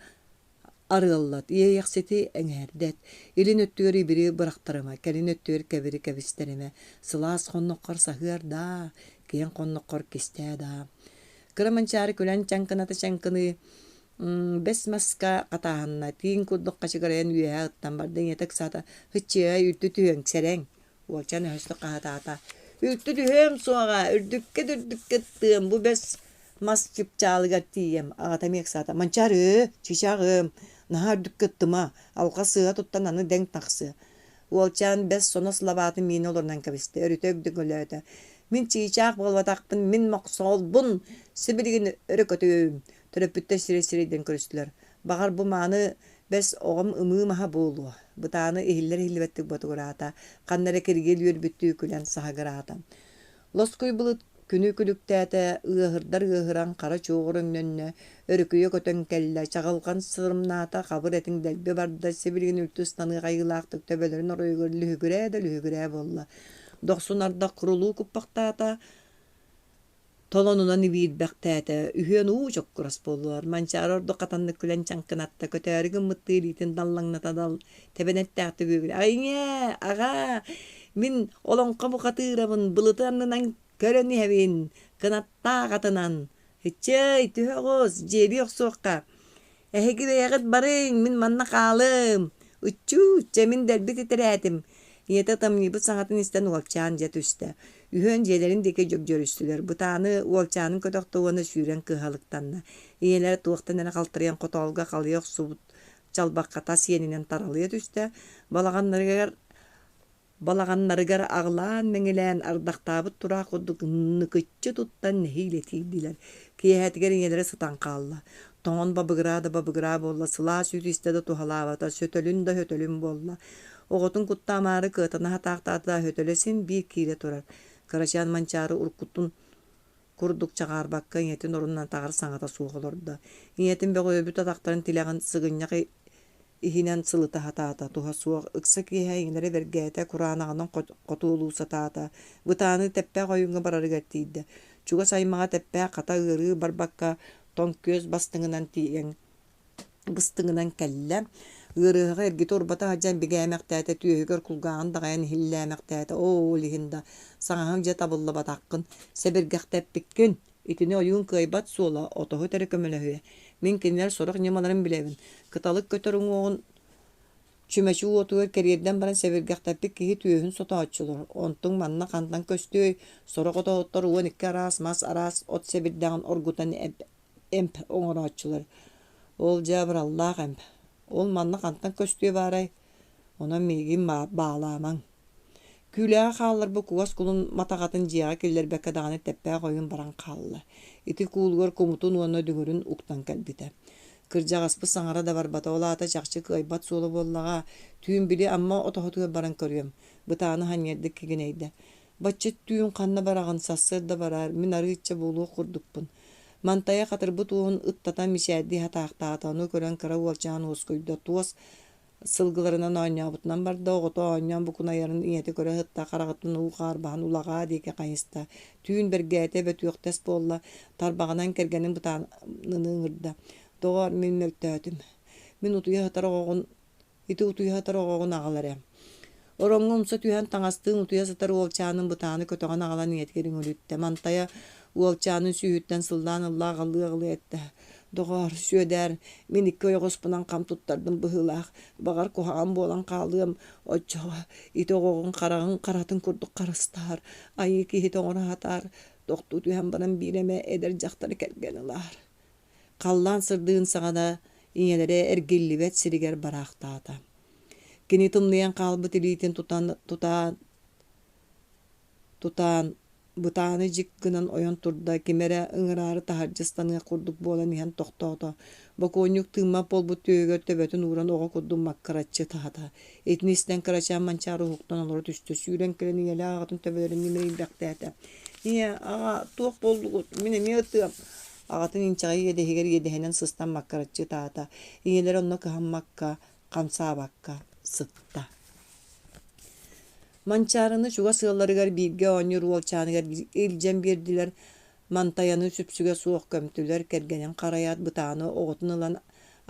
арыаллат, иэйэхсити эҥээрдэт, илин өттүгэр ибири бырахтарыма, кэлин өттүгэр кэбири кэбистэримэ, сылаас хонноххор саһыар даа, киэҥ хонноххор кистээ даа. Кыра Манчаары күлэн чаҥкыната чаҥкыныы, Бэс маска хатааһынна, тииҥ курдук хачыгырайан үөһэ ыттан барда, ийэтэ ыксаата: «Һыччыай, үлтү түһүөҥ, сэрэҥ!» Уолчаан өһөстүк хаһытаата: «Үлтү түһүөм суоҕа, үрдүккэ да үрдүккэ ыттыам, бу бэс мас чыпчаалыгар тиийиэм» Аҕата эмиэ ыксаата: «Манчаарыы, чыычааҕым, наһаа үрдүккэ ыттыма, алҕас сыыһа туттан аны дэҥ тахсыа» Уолчаан бэс сонос лабаатын миинэ олорунан кэбистэ, өрүтэ өгдөҥөлөөтө. Мин чыычаах буолбатахпын, мин мохсоҕолбун, сибилигин өрө көтүөм. Төрөппүттэр сирэй-сирэйдэрин көрүстүлэр. Баҕар, бу мааны бэс оҕом ымыы маһа буолуо. Бытааны иһиллэр-иһиллибэттик ботугураата, ханна эрэ киргиэл үөрбүттүү күлэн саһыгыраата. Лоскуй былыт күнү күлүктээтэ, ыаһырдар ыаһыран хара чуоҕур өҥнөннө, өрүкүйэ көтөн кэллэ, чаҕылҕан сырымнаата, хабыр этиҥ дэлби барда, сибилигин үлтү ыстаныах айыылаахтык төбөлөрүн оройугар лүһүгүрээ да лүһүгүрээ буолла. Дохсун ардах курулуу куппахтаата, Толонунан ибиирбэхтээтэ, үһүөн уу чоккурас буоллулар, Манчаары ордук хатаннык күлэн чаҥкынатта, көтөөрү гыммыттыы илиитин даллаҥната дал, тэбэнэттээхтик үөгүлэ, «Айыҥээ, аҕаа, мин олоҥхо бухатыырабын, былыты аннынан көрөн иһэбин, кынаттаах атынан, ыччыай, түһэ оҕус, дьиэбии охсуохха, Эһиги бэйэҕит барыҥ, мин манна хаалым. Ыччуу, чэ мин дэлби титирээтим. Ийэтэ ытамньыйбыт саҥатын истэн уолчаан дьэ түстэ. Үһүөн дьиэлэрин диэки дьөгдьөрүстүлэр. Бытааны уолчаанын көтөхтө уонна сүүрэн кыаһалыктанна. Ийэлэрэ туохтан эрэ халтарыйан хотоолго халыйа охсубут чалбахха тас иэнинэн таралыйа түстэ. Балаҕаннарыгар Балаҕаннарыгар аҕылаан-мэҥилээн ардахтаабыт тураах курдук ныкыччы туттан нэһиилэ тиийдилэр. Киэһэтигэр ийэлэрэ сытан хаалла. Тоҥон бабыгыраа да бабыгыраа буолла, сылаас үүт истэ да туһалаабата, сөтөлүн да сөтөлүн буолла. Оҕотун кутта амаары кыатана сатаахтаата да сөтөлө син биир киирэ турар. Кырачаан Манчаары уруккутун курдук чаҕаарбакка ийэтин орунун атаҕар саҥата суох олордо. Ийэтин бөҕүөбүт атахтарын тилэҕин сыгынньах иһинэн сылыта сатаата, туһа суох, ыкса киэһэ иҥнэри бэргээтэ, кураанаҕынан хотуолуу сатаата, бытааны Тэппээх ойууҥҥа барарыгар тиийдэ. Чугас аймаҕа Тэппээх хата ыарыы барбакка, тоҥ күөс бастыҥынан тиийэн быстыҥынан кэллэ. Ыарыһаҕы эргитэ-урбата сылдьан бигээмэхтээтэ, түөһүгэр кулгааҕын даҕайан иһиллээмэхтээтэ: «Оо, ол иһин да, саҥаһыҥ дьэ табыллыбатаххын, сэбиргэхтэппиккин, Итини ойуун кыайбат суола, отоһут эрэ көмөлөһүө. Мин кинилэр сорох ньымаларын билэбин. Кыталык көтөр уҥуоҕун чүмэчи уотугар кэриэрдэн баран сэбиргэхтэппит киһи түөһүн сотооччулар. Онтуҥ манна хантан көстүөй? Сорох отоһуттар 12 араас мас араас от сэбирдэҕин оргутан эмп оҥорооччулар. Ол дьэ абыраллаах эмп. Ол манна хантан көстүө баарай? Онон миигин баалаамаҥ. Күүлэҕэ хаалларбыт кугас кулун матаҕатын дьиэҕэ киллэрбэккэ даҕаны тэппээх ойуун баран хаалла. Ити куулугар кумутун уонна дүҥүрүн уктан кэлбитэ. Кырдьаҕаспыт саҥара да барбата, ол аата чахчы кыайбат суола буоллаҕа. Түүн били Амма отоһутугар баран көрүөм. Бытааны ханньардык кигинэйдэ. Бачча түүн ханна бараҕын, сарсыарда бараар, мин арыычча буолуох курдукпун. Мантайа хатырбыт уоһун ыттатан мичээрдии сатаахтаата, ону көрөн кыра уолчаан уоскуйда, туос Сылгыларынан оонньообутунан барда, оҕото оонньоон букунайарын ийэтэ көрө сытта, хараҕыттан уу хаарбаһан улаҕаа диэки хайыста. Түүн бэргээтэ, бөтүөхтэс буолла, тарбаҕынан кэргэнин бытааныны ыҥырда: «Доҕоор, мин мөлтөөтүм. Мин утуйа сытар оҕоҕун ити утуйа сытар оҕоҕун аҕал эрэ». Ороҥҥо умса түһэн таҥастыын утуйа сытар уолчаанын бытааны көтөҕөн аҕалан ийэтигэр үҥүлүттэ. Мантайа уолчаанын сүүһүттэн сыллаан ылла аҕалыы-аҕалыы эттэ: Доҕоор, Сүөдээр, мин икки ойоҕоспунан хам туттардым быһыылаах, баҕар куһаҕан буолан хаалыам, оччоҕо ити оҕоҕун хараҕын харатын курдук харыстаһар, айыы киһитэ оҥоро сатаар, тохтуу түһэн баран биир эмэ эдэр дьахтары кэргэн ылаар. Халлаан сырдыгын саҕана ийэлэрэ эргиллибэт сиригэр бараахтаата. Кини тымныйан хаалбыт илиитин тутан тутаан тутаан бытааны дьик гынан ойон турда, ким эрэ ыҥыраары таһырдьа ыстаныах курдук буолан иһэн тохтоото. Бокуонньук тыыммат буолбут түөһүгэр төбөтүн ууран оҕо курдук маккыраччы ытаата. Итини истэн кырачаан Манчаары уһуктан олоро түстэ, сүүрэн кэлэн ийэлээх аҕатын төбөлөрүн ньимирийбэхтээтэ. «Ийэ, аҕа, туох буоллугут? Мин эмиэ ытыам!» Аҕатын инчэҕэй иэдэһигэр иэдэһинэн сыстан маккыраччы ытаата. Ийэлэрэ онно кыһаммакка, хамсаабакка сытта. Манчаарыны чугас ыалларыгар бииргэ оонньуур уолчааныгар илдьэн биэрдилэр, Мантайаны сүпсүгэ суох көмтүлэр, кэргэнин харайаат бытааны оҕотун ылан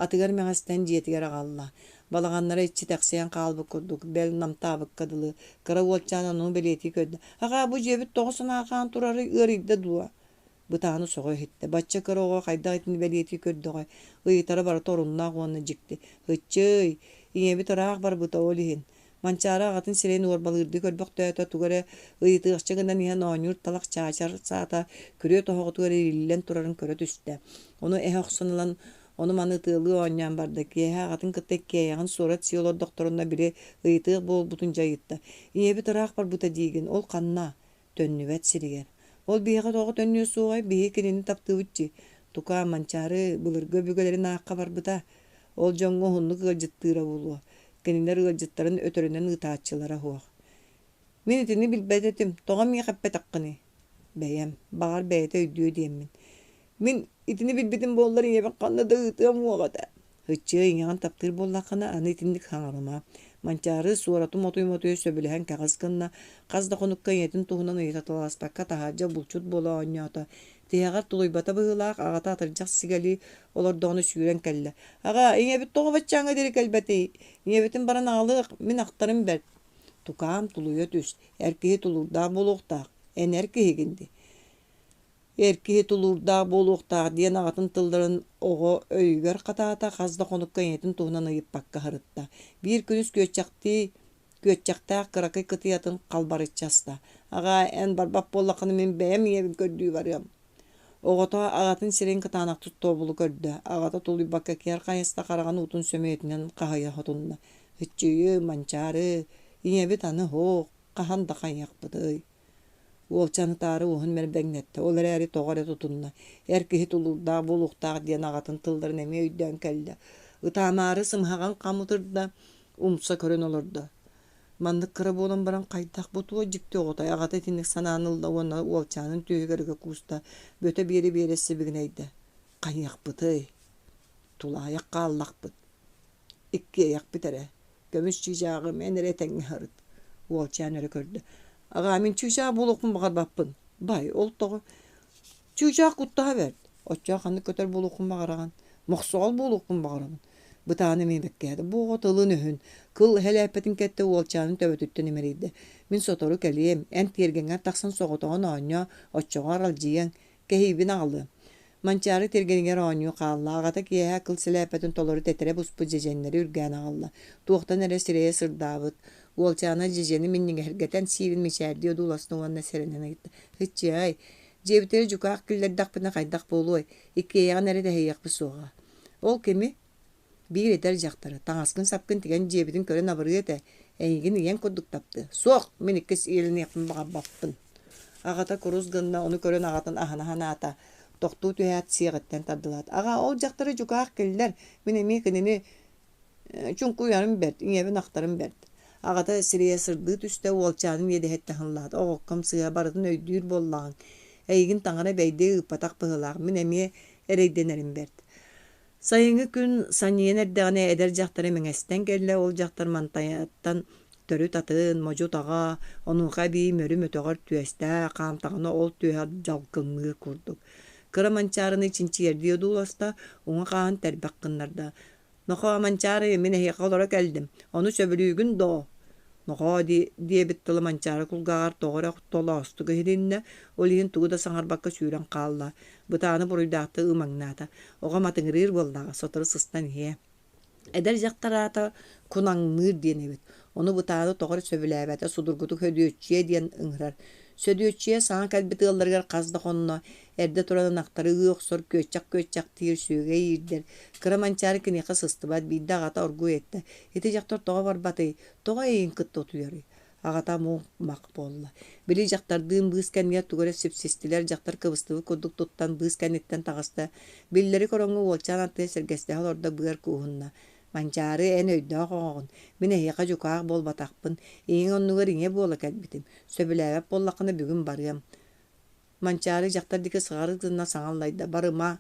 атыгар мэҥэстэн дьиэтигэр аҕалла. Балаҕаннара иччитэхсийэн хаалбыт курдук, бэл намтаабыкка дылы, кыра уолчаан ону бэлиэтии көрдө: «Аҕаа, бу дьиэбит тоҕо санаарҕаан турарый, ыарыйда дуо?» Бытааны сөҕө иһиттэ: бачча кыра оҕо хайдах итини бэлиэтии көрдөҕөй, ыйытара барыта оруннаах уонна дьикти. Ыччыый, ийэбит ыраах барбыта ол иһин. Манчаары аҕатын сирэйин уорбалыырдыы көрбөхтөөтө, тугу эрэ ыйытыахча гынан иһэн оонньуур талах чаачар саата күрүө тоһоҕотугар иилиллэн турарын көрө түстэ. Ону эһэ охсон ылан Ону-маны ытыалыы оонньоон барда. Киэһэ аҕатын кытта иккиэйэҕин суорат сии олордохторуна били ыйытыах буолбутун дьэ ыйытта. «Ийэбит ыраах барбыта диигин, ол ханна?» «Төннүбэт сиригэр». «Ол биһиэхэ тоҕо төннүө суоҕай? Биһиги кинини таптыыбыт дии». Тукаа, Манчаары былыргы өбүгэлэрин аахха барбыта. Ол дьоҥҥо уһуннук ыалдьыттыыра буолуо. Кинилэр ыалдьыттарын өтөрүнэн ыытааччылара суох. Мин итини билбэт этим, тоҕо миэхэ эппэтэххиний? Бэйэм, баҕар бэйэтэ өйдүө диэммин. Мин итини билбитим буоллар ийэбин ханна да ыытыам уоҕа этэ. Ыччыа ийэҕин таптыыр буоллаххына, аны итинник саҥарыма. Манчаары суоратын мотуй-мотуйа сөбүлэһэн кэҕис гынна, хас да хонукка ийэтин туһунан ыйыталаспакка таһырдьа булчут буола оонньоото. Тиһэҕэр тулуйбата быһыылаах, аҕата атырдьах сигэлии олордоҕуна сүүрэн кэллэ. «Аҕаа, ийэбит тоҕо баччааҥҥа диэри кэлбэтий? Ийэбитин баран аҕалыах, мин ахтарым бэрт». Тукаам, тулуйа түс, эр киһи тулуурдаах буолуохтаах, эн эр киһигин дии. Эр киһи тулуурдаах буолуохтаах диэн аҕатын тылларын оҕо өйүгэр хатаата, хас да хонукка ийэтин туһунан ыйыппакка сырытта. Биир күнүс күөччэхтии күөччэхтээх кыракый кытыйатын халбарыччы аста. «Аҕаа, эн барбат буоллаххына мин бэйэм ийэбин көрдүү барыам». Оҕото аҕатын сирэйин кытаанахтык тобулу көрдө, аҕата тулуйбакка киэр хайыста хараҕын уутун сөмүйэтинэн хаһыйа сотунна: «Ыччыйы, Манчаары, ийэбит аны һуох, хаһан да хайыахпытый?» Уолчаан ытаары уоһун мэрбэҥнэттэ, ол эрээри тоҕо эрэ тутунна, эр киһи тулуурдаах буолуохтаах диэн аҕатын тылларын эмиэ өйдөөн кэллэ. Ытаамаары сымыһаҕын хам ытырда, умса көрөн олордо. Маннык кыра буолан баран хайдах бу туох дьикти оҕотой аҕата итинник санаан ылла уонна уолчаанын түөһүгэр ыга кууста, бөтө биэрэ-биэрэ сибигинэйдэ: «Хайыахпытый? Тулаайах хааллахпыт. Иккиэйэхпит эрэ. Көмүс чыычааҕым эн эрэ этэҥҥэ сырыт». Уолчаан өрө көрдө: «Аҕаа, мин чыычаах буолуохпун баҕарбаппын. Бай, ол тоҕо? Чыычаах куттаһа бэрт. Оччоҕо ханнык көтөр буолуоххун баҕараҕын? Мохсоҕол буолуохпун баҕарабын. Бытаан эмиэ бэккээтэ. Бу оҕо тылын-өһүн, кыл эһэлээппэтин кэттэ уолчаанын төбөтүттэн имэрийдэ. Мин сотору кэлиэм, эн тиэргэҥҥэр тахсан соҕотоҕун оонньоо, оччоҕо аралдьыйыаҥ, кэһиибин аҕалыам. Манчаары тиэргэнигэр оонньуу хаалла, аҕата киэһэ кыл сэлээппэтин толору тэтэрэ буспут дьэдьэннэри үргээн аҕалла. Туохтан эрэ сирэйэ сырдаабыт. Уолчаана дьэдьэни минньигэһиргэтэн сиирин мичээрдии одууласта уонна сэрэнэн ыйытта: «Һыччыай, дьиэбитигэр дьукаах киллэрдэхпинэ хайдах буолуой, иккиэйэҕин эрэ тэһийиэхпит суоҕа. Ол кими? Биир эдэр дьахтары, таҥаскын-сапкын тигэн дьиэбитин көрөн абырыа этэ, эйигин ийэҥ курдук таптыа. Суох, мин иккис ийэлэниэхпин баҕарбаппын. Аҕата курус гынна, ону көрөн аҕатын аһына санаата, тохтуу түһээт сиэҕиттэн тардылаат. Аҕа, ол дьахтары дьукаах киллэр, мин эмиэ кинини Чуҥкуйарым бэрт, ийэбин ахтарым бэрт. Аҕата сирэйэ сырдыы түстэ, уолчаанын иэдэһиттэн ыһыллаата: «Оҕокком сыыһа барытын өйдүүр буоллаҕыҥ. Эйигин таҥара бэйдиэ ыыппатах быһыылаах, мин эмиэ эрэйдэнэрим бэрт». Сайыҥҥы күн санньыйан эрдэҕинэ эдэр дьахтара мэҥэстэн кэллэ, ол дьахтар мантайаттан төрүт атын, модьу-таҕа, онуоха эбии мөрү мөтөҕөр түөстээх, хаамтаҕына ол түөһэ дьалкыҥныыр курдук. Кыра Манчаарыны чинчийэрдии одууласта, уҥа хааһын тэрбэх гыннарда. «Нохоо, Манчаары, мин эһиэхэ олоро кэллим, ону сөбүлүүгүн доо?» «Нохоо» диэбит тыла Манчаары кулгааҕар тоҕо эрэ толоостук иһилиннэ, ол иһин тугу да саҥарбакка сүүрэн хаалла, бытааны буруйдаахтык ымаҥнаата. Оҕом атыҥырыыр буоллаҕа, сотору сыстан иһиэ. Эдэр дьахтар аата Кунаҥныыр диэн эбит, ону бытааны тоҕо эрэ сөбүлээбэтэ, судургутук Сөдүөччүйэ диэн ыҥырар. Сөдүөччүйэ саҥа кэлбит ыалларыгар хас да хонно, эрдэ туран ынахтары ыы охсор, күөччэх-күөччэхтиир, сүөгэй иирдэр. Кыра Манчаары киниэхэ сыстыбат, биирдэ аҕата оргууй эттэ: «Ити дьахтар тоҕо барбатый, тоҕо эйигин кытта утуйарый?» Аҕата муҥ-мах буолла. Били дьахтардыын быыс кэннигэр тугу эрэ сипсистилэр, дьахтар кыбыстыбыт курдук туттан быыс кэнниттэн таҕыста. Биллэри ороҥҥо уолчаан аттыгар сэргэстэһэ олордо, быар кууһунна. Манчаары, эн өйдөөх оҕоҕун, мин эһиэхэ дьукаах буолбатахпын, ийэҥ оннугар ийэ буола кэлбитим, сөбүлээбэт буоллаххына бүгүн барыам. Манчаары дьахтар диэки сыҕарыс гына саҥа аллайда: «Барыма!»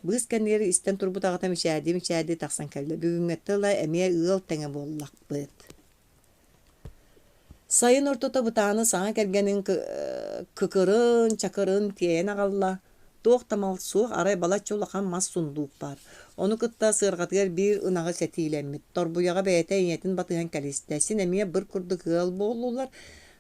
Быыс кэннигэр истэн турбут аҕата мичээрдии-мичээрдии тахсан кэллэ: «Бүгүҥҥэттэн ыла эмиэ ыал тэҥэ буоллахпыт» Сайын ортото бытааны саҥа кэргэнин кыкырын-чакырын тиэйэн аҕалла, туох да мал суох, арай балачча улахан мас сундуук баар. Ону кытта сыарҕатыгар биир ынаҕы сэтиилэммит, торбуйаҕа бэйэтэ ийэтин батыһан кэлистэ, син эмиэ быр курдук ыал буоллулар.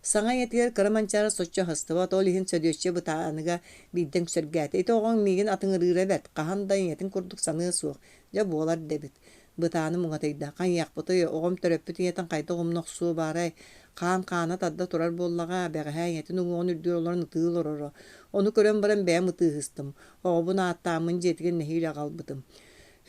Саҥа ийэтигэр кыра Манчаары соччо аһыстыбат, ол иһин Сөдүөччүйэ бытааныга биирдэ үҥсэргээтэ: «Ити оҕоҥ миигин атыҥырыыра бэрт, хаһан да ийэтин курдук саныа суох, дьэ буолар да эбит» Бытааны муҥатыйда: «Хайыахпытый, оҕом төрөппүт ийэтин хайдах умна охсуо баарай, хаан хаана тарда турар буоллаҕа, бэҕэһээ ийэтин уҥуоҕун үрдүгэр олорон ытыы олороро. Ону көрөн баран бэйэм ытыыһыстым, оҕобун ааттааммын дьиэтигэр нэһиилэ аҕалбытым.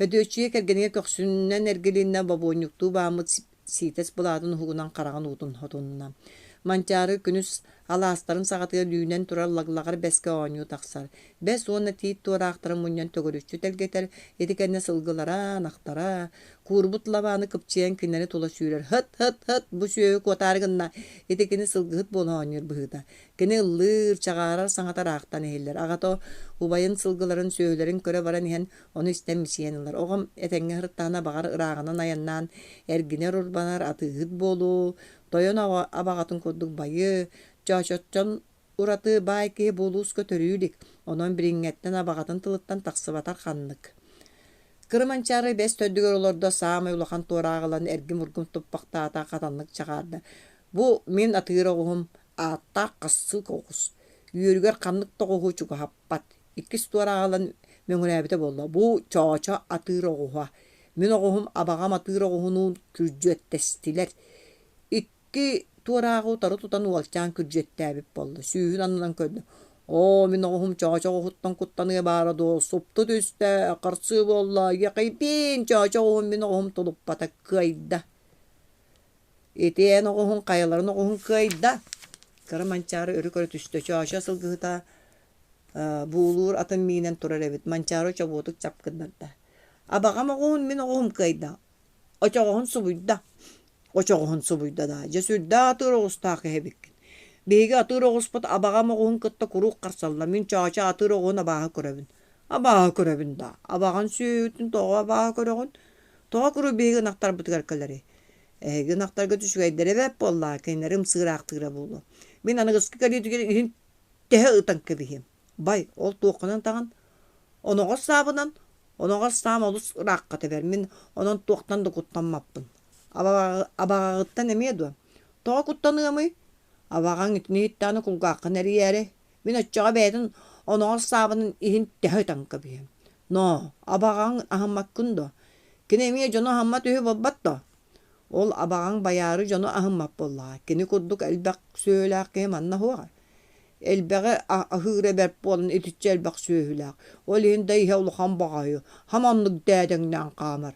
Һөдүөччүйэ кэргэнигэр көхсүнэн эргилиннэ, бобуонньуктуу бааммыт сиитэс былаатын уһугунан хараҕын уутун хотунна. Манчаары күнүс алаастарын саҕатыгар үүнэн турар лаглаҕар бэскэ оонньуу тахсар. Бэс уонна тиит туораахтарын мунньан төгүрүччү тэлгэтэр, ити кэннэ сылгылара, ынахтара, куурбут лабааны кыпчыйан кинилэри тула сүүрэр. Һыт-һыт-һыт, бу сүөһү куотаары гынна. Ити кини сылгыһыт буола оонньуур быһыыта. Кини ыллыыр, чаҕаарар саҥата ыраахтан иһиллэр. Аҕата убайын сылгыларын, сүөһүлэрин көрө баран иһэн, ону истэн мичийэн ылар. Оҕом этэҥҥэ сырыттаҕына, баҕар, ырааҕынан айаннаан эргинэр-урбанар, атыыһыт буолуо, тойон абаҕатын курдук байыа, Чоочоттон ураты баай киһи бу улууска төрүү илик, онон билиҥҥэттэн абаҕатын тылыттан тахсыбатар ханнык. Кыра Манчаары бэс төрдүгэр олордо, саамай улахан туораах ылан эргим-ургум туппахтаата, хатаннык чаҕаарда. Бу мин атыыр оҕуһум, ааттаах хассыык оҕус. Үөрүгэр ханнык да оҕуһу чугаһаппат. Иккис туораах ылан мөҥүрээбитэ буолла. Бу Чоочо атыыр оҕуһа. Мин оҕуһум абаҕам атыыр оҕуһунуун күрдьүөттэстилэр. Икки туорааҕы утары тутан уолчаан күрдьүөттээбит буолла, сүүһүн аннынан көрдө: «Оо, мин оҕуһум чоочо оҕуһуттан куттаныа баара дуо, супту түстэ, харсыы буолла, иэхэйбиин, чоочо оҕуһум мин оҕуһум тулуппата, кыайда». «Ити эн оҕуһуҥ хайаларын оҕуһун кыайда?» Кыра Манчаары өрө көрө түстэ, Чоочо сылгыһыта буулуур атын миинэн турар эбит, Манчаары чобуотук чап гыннарда: «Абаҕам оҕуһун мин оҕуһум кыайда, очоҕоһун субуйда Очоҕоһун субуйда даа, дьэ сүрдээх атыыр оҕустаах киһи эбиккин. Биһиги атыыр оҕуспут абаҕам оҕуһун кытта куруук харсаллар, мин Чоочо атыыр оҕуһун абааһы көрөбүн. Абааһы көрөбүн даа, абаҕан сүөһүтүн тоҕо абааһы көрөҕүн? Тоҕо куруук биһиги ынахтарбытыгар кэлэрий? Эһиги ынахтаргыт үчүгэйдэрэ эбээт буоллаҕа, кинилэри ымсыыраахтыыра буолуо. Мин аныгыскы кэлиитигэр иһин тэһэ ытан кэбиһиэм. Бай, ол туоххунан ытаҕын? Оноҕос саабынан Оноҕос саам олус ыраахха тэбэр, мин онон туохтан да куттаммаппын. Абаҕаҕыттан эмиэ дуо? Тоҕо куттаныамый? Абаҕаҥ итини иһиттэҕинэ кулгааххын эрийээри. Мин оччоҕо бэйэтин оноҕос саабынан иһин тэһэ ытан кэбиһиэм. Ноо, абаҕаҥ аһыммаккын дуо? Кини эмиэ дьону аһыммат үһү буолбат дуо? Ол абаҕаҥ байаары дьону аһыммат буоллаҕа. Кини курдук элбэх сүөһүлээх киһи манна суоҕа. Элбэҕи аһыыра бэрт буолан итиччэ элбэх сүөһүлээх, ол иһин да иһэ улахан баҕайы, хам оннук дээдэҥнээн хаамар.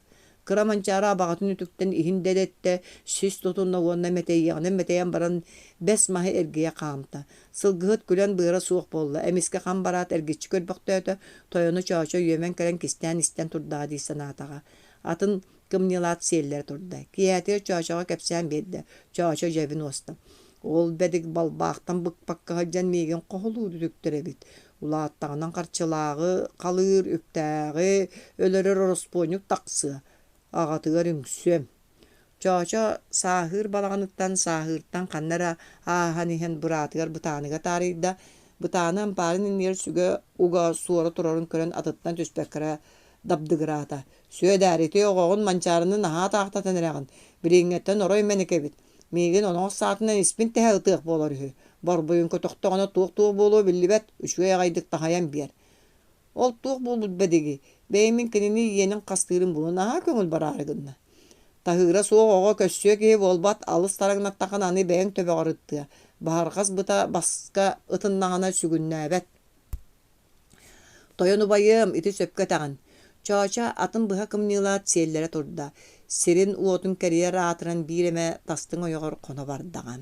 Кыра Манчаары абаҕатын үтүктэн иһин дэрэттэ, сис тутунна уонна мэтэйиэҕинэн мэтэйэн баран бэс маһы эргийэ хаамта. Сылгыһыт күлэн быара суох буолла, эмискэ хам бараат эргиччи көрбөхтөөтө, тойону Чоочо үөмэн кэлэн кистээн истэн турдаҕа дии санаатаҕа. Атын кымньыылаат сиэллэрэ турда. Киэһэтигэр Чоочоҕо кэпсээн биэрдэ. Чоочо дьэбин уоста. Ол бэдик балбаахтан быкпакка сылдьан миигин хоһулуур үтүктэр эбит. Улааттаҕынан харчылааҕы халыыр, үптээҕи өлөрөр ороспуонньук тахсыа. Аҕатыгар үҥсүөм. Чоочо сааһыыр балаҕаныттан сааһыыртан ханна эрэ ааһан иһэн быраатыгар бытааныга таарыйда. Бытааны ампаарын иннигэр сүгэ уга суора турарын көрөн атыттан түспэккэ эрэ дабдыгыраата. Сүөдээр, ити оҕоҕун Манчаарыны наһаа атаахтатан эрэҕин. Билиҥҥэттэн орой мэник эбит. Миигин оноҕос саатынан испин тэһэ ытыах буолар үһү. Борбуйун көтөхтөҕүнэ туох-туох буолуо биллибэт, үчүгэй аҕайдык таһайан биэр. Ол туох буолбут бэдигий? Бэйэм мин кинини иэнин хастыырын булу наһаа көҥүл бараары гынна. Таһыыра суох оҕо көссүө киһи буолбат, алыс тараҥнаттаххына аны бэйэҥ төбөҕөр ыттыа. Баһырҕас быта баска ытыннаҕына сүгүннээбэт. Тойон убайыам, ити сөпкө этэҕин. Чоочо атын быһа кымньыылаат сиэллэрэ турда, сирин-уотун кэрийэр аатыран биир эмэ тастыҥ ойоҕор хоно бардаҕа.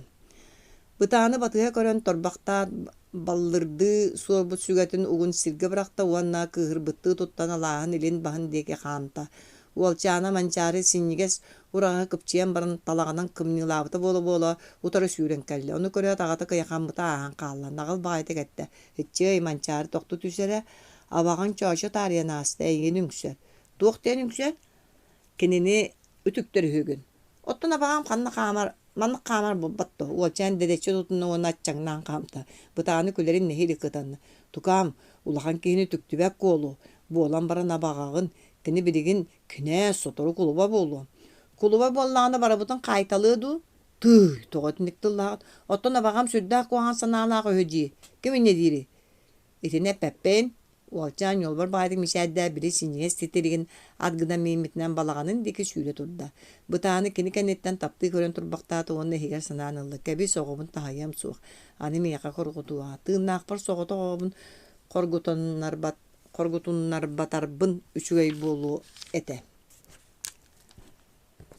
Бытааны батыһа көрөн торбохтоот баллырдыы суорбут сүгэтин угун сиргэ бырахта уонна кыыһырбыттыы туттан алааһын илин баһын диэки хаамта. Уолчаана Манчаары синньигэс ураҕаһы кыпчыйан баран талаҕынан кымньыылаабыта буола-буола утары сүүрэн кэллэ. Ону көрөөт аҕата кыйахаммыта ааһан хаалла, наҕыл баҕайытык эттэ: «Иччиэй, Манчаары тохтуу түс эрэ, абаҕаҥ Чоочо таарыйан ааста, эйигин үҥсэр». «Туох диэн үҥсэр?» «Кинини үтүктэр үһүгүн». «Оттон абаҕам ханна хаамар, маннык хаамар буолбат дуо?» Уолчаан дэдэччи тутунна уонна аччаҥнаан хаамта. Бытааны күлэрин нэһиилэ кытанна. «Тукаам, улахан киһини үтүктүбэт куолу, буолан баран абаҕаҕын, кини билигин кинээс, сотору кулуба буолуо». «Кулуба буоллаҕына барыбытын хаайталыа дуу?» Тыый, тоҕо итинник тыллааҕыт? Оттон абаҕам сүрдээх куһаҕан санаалаах үһү дии. Ким инньэ диирий? Итини эппэппин. Уолчаан ньуолбар баҕайытык мичээрдээ били синньигэс титиригин ат гына мииммитинэн балаҕанын диэки сүүрэ турда. Бытааны кини кэнниттэн таптыы көрөн турбахтаата уонна иһигэр санаан ылла. Кэбис, оҕобун таһыйыам суох. Аны миэхэ хоргутуоҕа. Тыыннаахпар соҕотох оҕобун хоргутуннарбат. Хоргутуннарбатарбын үчүгэй буолуо этэ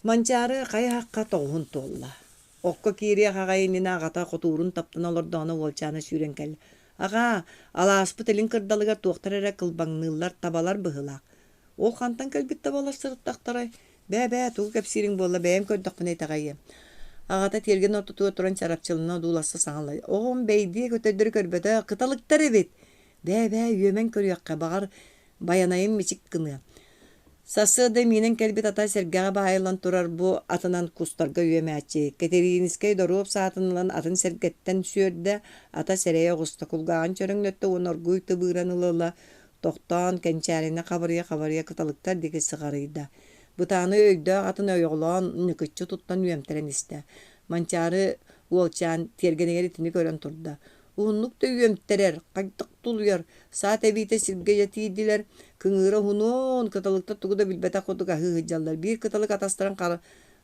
Манчаары хайа-хахха тоҕуһун туолла. Окко киириэх аҕай иннинэ аҕата хотуурун таптана олордоҕуна уолчаана сүүрэн кэллэ. «Аҕаа, алааспыт илин кырдалыгар туохтар эрэ кылбаҥныыллар, табалар быһыылаах. Ол хантан кэлбит табалар сырыттахтарай? Бээ-бээ, тугу кэпсиириҥ буолла, бэйэм көрдөхпүнэ итэҕэйиэм». Аҕата тиэргэн ортотугар туран чарапчылана одууласта саҥалай. «Оҕом бэйдиэ көтөрдөрү көрбөтөх, кыталыктар эбит! Бээ-бээ, үөмэн көрүөххэ, баҕар, Байанайым мичик гыныа. Сарсыарда миинэн кэлбит ата сэргэҕэ баайыллан турар бу атынан кустарга үөмээччи. Кэтириинискэй доруоп саатын ылан атын сэргэттэн сүөрдэ, ата сэрэйэ оҕуста, кулгааҕын чөрөҥнөттө уонна оргууй тыбыыран ыла-ыла тохтоон, кэнчээрини хабырыйа-хабырыйа кыталыктар диэки сыҕарыйда. Бытааны өйдөөх атын ойоҕолоон, ньыкыччы туттан үөмтэрэн истэ. Манчаары уолчаан тиэргэнигэр итини көрөн турда. Уһуннук да үөмтэрэр, хайдах тулуйар, саа тэбиитэ сиргэ дьэ тиийдилэр, кыҥыыра уһунуон, кыталыктар тугу да билбэтэх курдук аһыы сылдьаллар. Биир кыталык атастарын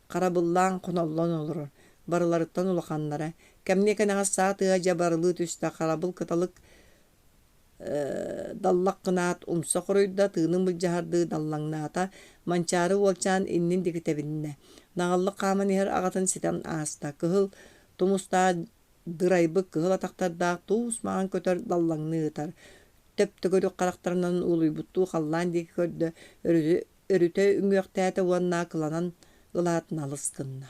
харабыллаан хоноллон олорор. Барыларыттан улаханнара. Кэмниэ кэнэҕэс саа тыаһа дьэ барылыы түстэ, харабыл кыталык даллах гынаат умса хоруйда, тыынын былдьаһардыы даллаҥнаата, Манчаары уолчаан иннин диэки тэбиннэ. Наҕыллык хааман иһэр аҕатын ситэн ааста. Кыһыл тумустаах дырайбыт кыһыл атахтардаах туус маҥан көтөр даллаҥныы ытар, төп-төгүрүк харахтарынан улуйбуттуу халлаан диэки көрдө, өрүтэ үҥүөхтээтэ уонна кыланан ылаат налыс гынна.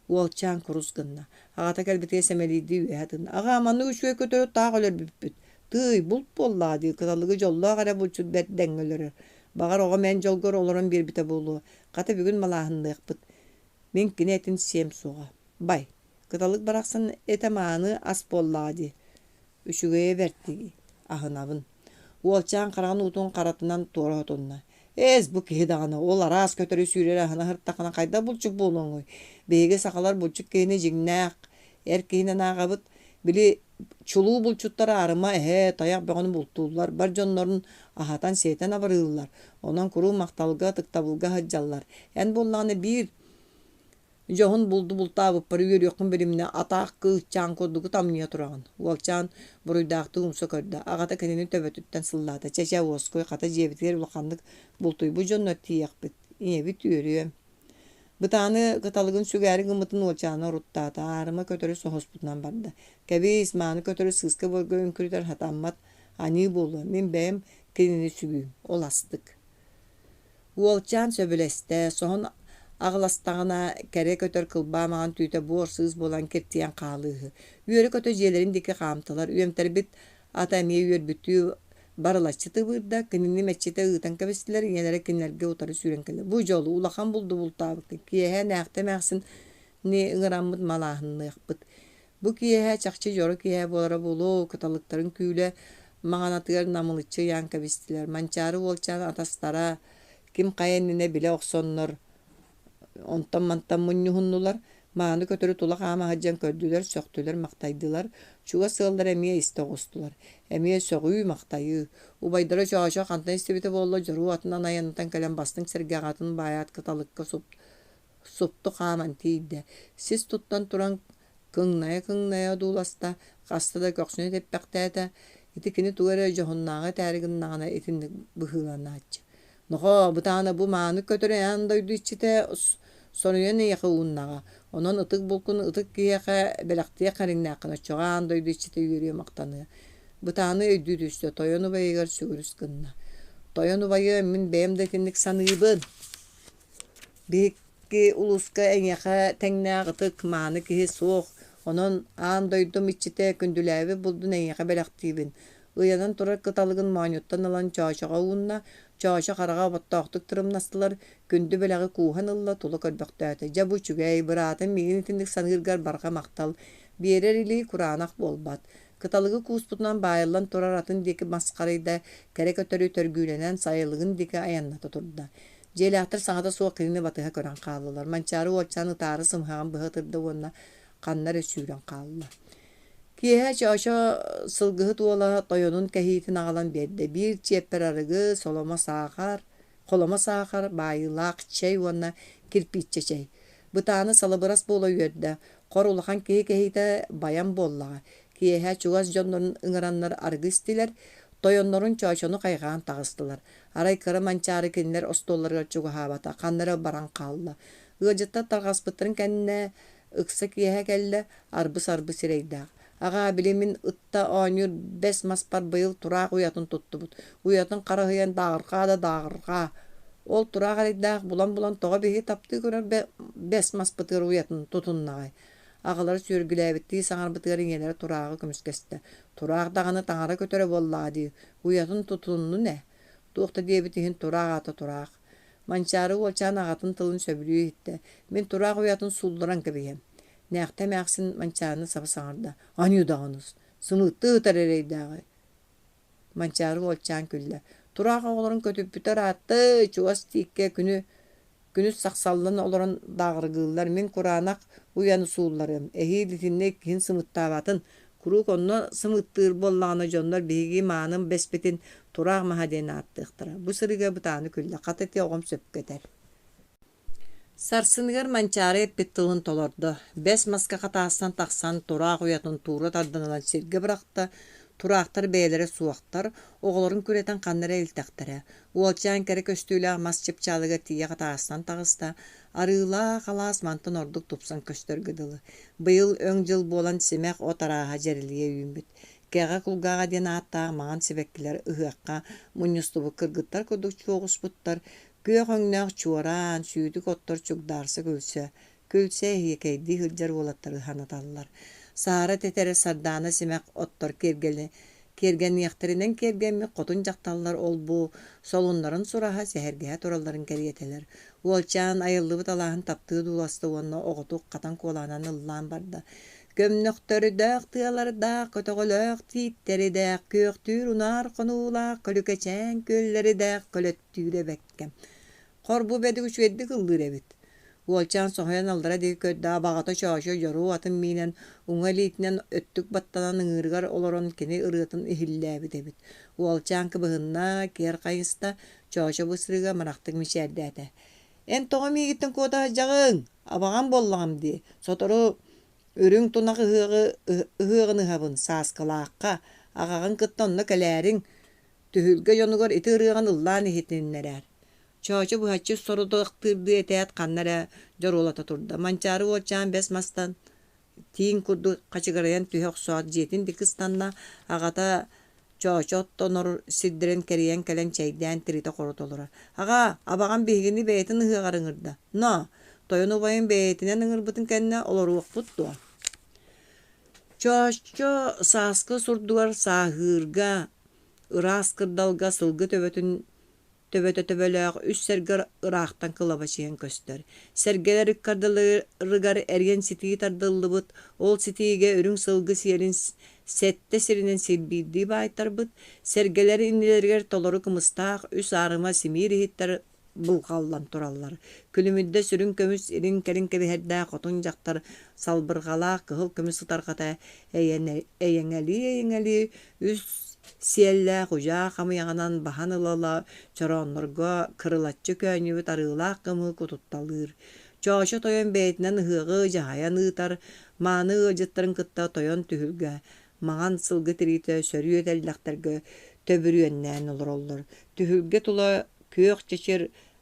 Уолчаан курус гынна. Аҕата кэлбитигэр сэмэлиирдии үөһэ тыынна. «Аҕаа, маннык үчүгэй көтөрү таах өлөрбүппүт. Тыый, булт буоллаҕа дии, кыталыгы дьоллоох эрэ булчут бэрт дэҥҥэ өлөрөр. Баҕар, оҕом эн дьолгор олорон биэрбитэ буолуо. Хата бүгүн малааһынныахпыт. Мин кини этин сиэм суоҕа. Бай, кыталык барахсан этэ мааны ас буоллаҕа дии, үчүгэйэ бэрт дии, аһынабын. Уолчаан хараҕын уутун харатынан туора отунна. Эс, бу киһи даҕаны ол араас көтөрү сүүрэри аһына сырыттаххына хайдах булчут буолуоҥуй? Биһиги сахалар булчут киһини дьиҥнээх эр киһинэн ааҕабыт. Били чулуу булчуттар аарыма эһэ, тайах бөҕөнү бултууллар, бар дьоннорун аһатан-сиэтэн абырыыллар. Онон куруук махталга, ытыктабылга сылдьаллар. Эн буоллаҕына биир Дьоһун булду бултаабыппар үөрүөххүн билиминэ, атаах кыысчаан курдук ытамньыйа тураҕын. Уолчаан буруйдаахтыы умса көрдө, аҕата кинини төбөтүттэн сыллаата: «Чэ-чэ, уоскуй, хата дьиэбитигэр улаханнык бултуйбут дьоннор тиийиэхпит, ийэбит үөрүө». Бытааны кыталыгын сүгээри гыммытын уолчаана уруттаата, аарыма көтөрү соһуспутунан барда. «Кэбиис, мааны көтөрү сыыска-буорга үҥкүрүтэр сатаммат, аньыы буолуо, мин бэйэм кинини сүгүүм, ол астык». Уолчаан сөбүлэстэ, соһон аҕыластаҕына, кэрэ көтөр кылбаа маҥан түүтэ буор-сыыс буолан киртийэн хаалыыһы. Үөрэ-көтө дьиэлэрин диэки хаамтылар, үөмтэрбит ата эмиэ үөрбүттүү барылаччы тыбыырда, кинини мэччитэ ыытан кэбистилэр, ийэлэрэ кинилэргэ утары сүүрэн кэллэ. Бу дьолу, улахан булду бултаабыккын, киэһэ нээхтэ эмээхсини ыҥыраммыт малааһынныахпыт. Бу киэһэ чахчы дьоро киэһэ буолара буолуо, кыталыктарын күүлэ маҥанатыгар намылыччы ыйаан кэбистилэр. Манчаары уолчаан атастара ким хайа иннинэ билэ охсоннор, онтон-мантан мунньуһуннулар, мааны көтөрү тула хаама сылдьан көрдүлэр, сөхтүлэр-махтайдылар, чугас ыаллара эмиэ истэ оҕустулар. Эмиэ сөҕүү-махтайыы. Убайдара Чоочо хантан истибитэ буолла, дьоруо атынан айаннатан кэлэн бастыҥ сэргэ аҕатын баайаат кыталыкка супту хааман тиийдэ, сис туттан туран кыҥнайа-кыҥнайа одууласта, хаста да көхсүнү тэппэхтээтэ, ити кини тугу эрэ дьоһуннааҕы этээри гыннаҕына итинник быһыыланааччы. Нохоо, бытаана бу мааны көтөрү аан дойду иччитэ соруйан эйиэхэ ууннаҕа, онон ытык булкун ытык киһиэхэ бэлэхтиэх кэриҥнээххин, оччоҕо аан дойду иччитэ үөрүө махтаныа. Бытааны өйдүү түстэ, тойон убайыгар сүгүрүс гынна. Тойон убайыам, мин бэйэм да итинник саныыбын. Биһикки улууска эйиэхэ тэҥнээх ытык, мааны киһи суох, онон аан дойдум иччитэ күндүлээбит булдун эйиэхэ бэлэхтиибин. Ыйанан турар кыталыгын моонньуттан ылан Чоочоҕо уунна, Чоочо хараҕа оботтоохтук тырымнастылар, күндү бэлэҕи кууһан ылла, тула көрбөхтөөтө: «Дьэ бу үчүгэй, быраатым миигин итинник саныыргар барҕа махтал, биэрэр илии кураанах буолбат». Кыталыгы кууспутунан баайыллан турар атын диэки мас харыйда, кэрэ көтөрү төргүүлэнэн сайылыгын диэки айанната турда. Дьиэлээхтэр саҥата суох кинини батыһа көрөн хааллылар. Манчаары уолчаан ытаары сымыһаҕын быһа ытырда уонна ханна эрэ сүүрэн хаалла. Киэһэ Чоочо сылгыһыт уола тойонун кэһиитин аҕалан биэрдэ. Биир чиэппэр арыгы, соломо саахар, холомо саахар, баайыылаах чэй уонна кирпииччэ чэй. Бытааны салыбырас буола үөрдэ. Хор улахан киһи кэһиитэ байан буоллаҕа. Киэһэ чугас дьоннорун ыҥыраннар арыгы истилэр. Тойоннорун Чоочону хайҕаан таҕыстылар. Арай кыра Манчаары кинилэр остуолларыгар чугаһаабата, ханна эрэ баран хаалла. Ыалдьыттар тарҕаспыттарын кэннэ ыкса киэһэ кэллэ, арбы-сарбы сирэйдээх. Аҕаа, били мин ытта оонньуур бэс маспар быйыл тураах уйатын туттубут. Уйатын харыһыйан дааҕырҕаа да дааҕырҕаа. Ол тураах эрэйдээх булан-булан тоҕо биһиги таптыы көрөр бэс маспытыгар уйатын тутуннаҕай? Аҕалара сүөргүлээбиттии саҥарбытыгар ийэлэрэ турааҕы көмүскэстэ. Тураах даҕаны таҥара көтөрө буоллаҕа дии, уйатын тутуннун ээ. Туох да диэбит иһин тураах аата тураах. Манчаары уолчаан аҕатын тылын сөбүлүү иһиттэ. Мин тураах уйатын суулларан кэбиһиэм. Нээхтэ эмээхсин Манчаарыны саба саҥарда: «Аньыы даҕаны, сымыыттыы ытар эрэйдээҕи!» Манчаары уолчаан күллэ: «Тураах оҕолорун көтүппүтэ ыраатта, чугас тииккэ күнү күнүс сахсаллан олорон дааҕыргыыллар, мин кураанах уйаны суулларыам, эһиил итиннэ иккиһин сымыттаабатын, куруук онно сымыыттыыр буоллаҕына дьоннор биһиги мааным бэспитин тураах маһа диэн ааттыахтара». Бу сырыыга бытааны күллэ: «Хата ити оҕом сөпкө этэр». Сарсыныгар Манчаары эппит тылын толордо, бэс маска хатаастан тахсан тураах уйатын туура тардан ылан сиргэ бырахта, тураахтар бэйэлэрэ суохтар, оҕолорун күрэтэн ханна эрэ илтэхтэрэ. Уолчаан кэрэ көстүүлээх мас чыпчаалыгар тиийэ хатаастан таҕыста, арыылаах алаас мантан ордук тупсан көстөргө дылы. Быйыл өҥ дьыл буолан симэх от арааһа дьэрэлийэ үүммүт. Кэҕэ кулгааҕа диэн ааттаах маҥан сибэккилэр ыһыахха мунньустубут кыргыттар курдук чуоҕуспуттар, Күөх өҥнөөх чуораан, сүүтүк оттор чугдаарса күлсэ, күлсэ эһиэкэйдии сылдьар уолаттары санаталлар. Саара тэтэрэ сардаана симэх оттор киэргэли киэргэниэхтэринэн киэргэммит хотун дьахталлар ол-бу солуннарын сураһа, сэһэргэһэ туралларын кэриэтэлэр. Уолчаан айыллыбыт алааһын таптыы дууласта уонна оҕотук хатан куолаһынан ыллаан барда. Көмнөхтөрдөөх тыалардаах, көтөҕөлөөх тииттэридээх, күөхтүүр унаар хонуулаах, көлүкэчээн күөллэридээх көлөт Түүрэ бэккэм Хор бу бэдик үчүгэйдик ыллыыр эбит. Уолчаан соһуйан аллара диэки көрдө, абаҕата Чоочо дьоруо атын миинэн, уҥа илиитинэн өттүк баттанан ыҥыырыгар олорон кини ырыатын иһиллээбит эбит. Уолчаан кыбыһынна, киэр хайыста, Чоочо бу сырыыга амарахтык мичээрдээтэ. «Эн тоҕо миигиттэн куота сылдьаҕыҥ? Абаҕам буоллаҕым дии. Сотору үрүҥ тунах ыһыаҕы ыһыаҕын ыһабын, Сааскылаахха. Аҕаҕын кытта онно кэлээриҥ. Түһүлгэ дьонугар ити ырыаҕын ыллаан иһитиннэрээр. Чоочо быһаччы сорудахтыырдыы этээт ханна эрэ дьоруолата турда. Манчаары уолчаан бэс мастан тииҥ курдук хачыгырайан түһэ охсоот дьиэтин диэки ыстанна, аҕата Чоочо оттонор сирдэрин кэрийэн кэлэн чэйдээн тиритэ-хорута олорор. «Аҕаа, абаҕам биһигини бэйэтин ыһыаҕар ыҥырда. Но, тойон убайым бэйэтинэн ыҥырбытын кэннэ олоруохпут дуо?» Чоочо сааскы сурдугар сааһыырга Ыраас кырдалга сылгы төбөтүн төбөтө төбөлөөх үс сэргэ ыраахтан кылабачыйан көстөр. Сэргэлэр ыккардыларыгар эриэн ситии тардыллыбыт, ол ситиигэ үрүҥ сылгы сиэлин сэттэ сиринэн силбиирдии баайтарбыт, сэргэлэр иннилэригэр толору кымыстаах үс аарыма симиир иһиттэр былҕаллан тураллар. Күлүмүрдэ сүрүн көмүс илин-кэлин кэбиһэрдээх хотун дьахтар салбырҕалаах кыһыл көмүс ытарҕата эйэҥэлии-эйэҥэлии үс сиэллээх удьаа хамыйаҕынан баһан ыла-ыла чорооннорго кырылаччы көөнньүбүт арыылаах кымыы кутутталыыр. Чоочо тойон бэйэтинэн ыһыаҕы дьаһайан ыытар, мааны ыалдьыттарын кытта тойон түһүлгэ маҥан сылгы тириитэ сөрүө тэллэхтэргэ төбүрүөннээн олороллор. Түһүлгэ тула күөх чэчир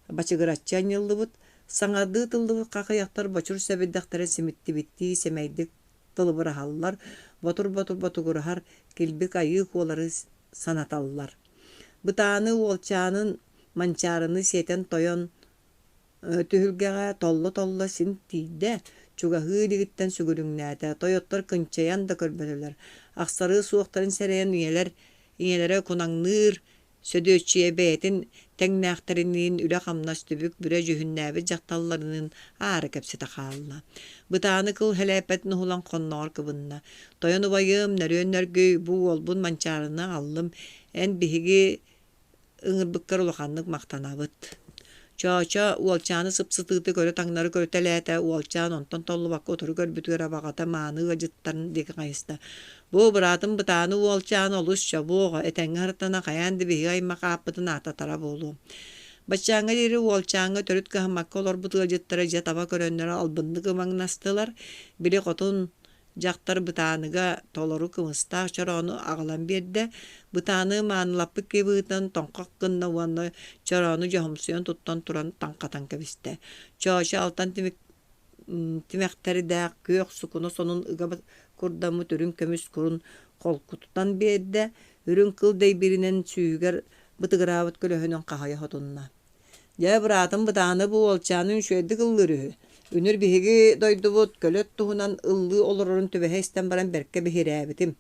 бачыгыраччы анньыллыбыт, саҥардыы тыллыбыт хахыйахтар бочур сэбирдэхтэрэ симиттибиттии сэмэйдик тылыбыраһаллар, ботур-ботур ботугураһар килбик айыы куолары санаталлар. Бытааны уолчаанын Манчаарыны сиэтэн тойон түһүлгэҕэ толло-толло син тиийдэ, чугаһыы илигиттэн сүгүрүҥнээтэ, тойоттор кынчайан да көрбөтүлэр, ахсарыы суохтарын сэрэйэн ийэлэр ийэлэрэ кунаҥныыр Сөдүөччүйэ бэйэтин тэҥнээхтэриниин үлэ-хамнас түбүк бүрэ дьүһүннээбит дьахталларыныын аара кэпсэтэ хаалла. Бытааны кыл һэлээппэтин уһулан хонноҕор кыбынна. «Тойон убайым, нөрүөн нөргүй, бу уолбун Манчаарыны аҕаллым. Эн биһиги ыҥырбыккар улаханнык махтанабыт». Чоочо уолчааны сып-сытыытык өрө-таҥнары көрүтэлээтэ, уолчаан онтон толлубакка утары көрбүтүгэр абаҕата мааны ыалдьыттарын диэки хайыста. Бу быраатым Бытааны уолчаан олус чобуоҕа, этэҥҥэ сырыттана хайаан да биһиги аймах ааппытын ааттатара буолуо. Баччааҥҥа диэри уолчааҥҥа төрүт кыһаммакка олорбут ыалдьыттара дьэ таба көрөннөр албыннык ымаҥнастылар, били хотун Дьахтар бытааныга толору кымыстаах чороону аҕалан биэрдэ. Бытааны маанылаппыт киһи быһыытынан тоҥхох гынна уонна чороону дьоһумсуйан туттан туран таҥхатан кэбистэ. Чоочо алтан тимик тимэхтэрдээх күөх сукуна сонун ыга курдаммыт үрүҥ көмүс курун холкутутан биэрдэ, үрүҥ кыл дэйбииринэн сүүһүгэр бытыгыраабыт көлөһүнүн хаһыйа сотунна. Дьэ, быраатым бытааны бу уолчаанын үчүгэйдик ыллыыр үһү. Үнүр биһиги дойдубут көлөт туһунан ыллыы олорорун түбэһэ истэн баран бэркэ биһирээбитим.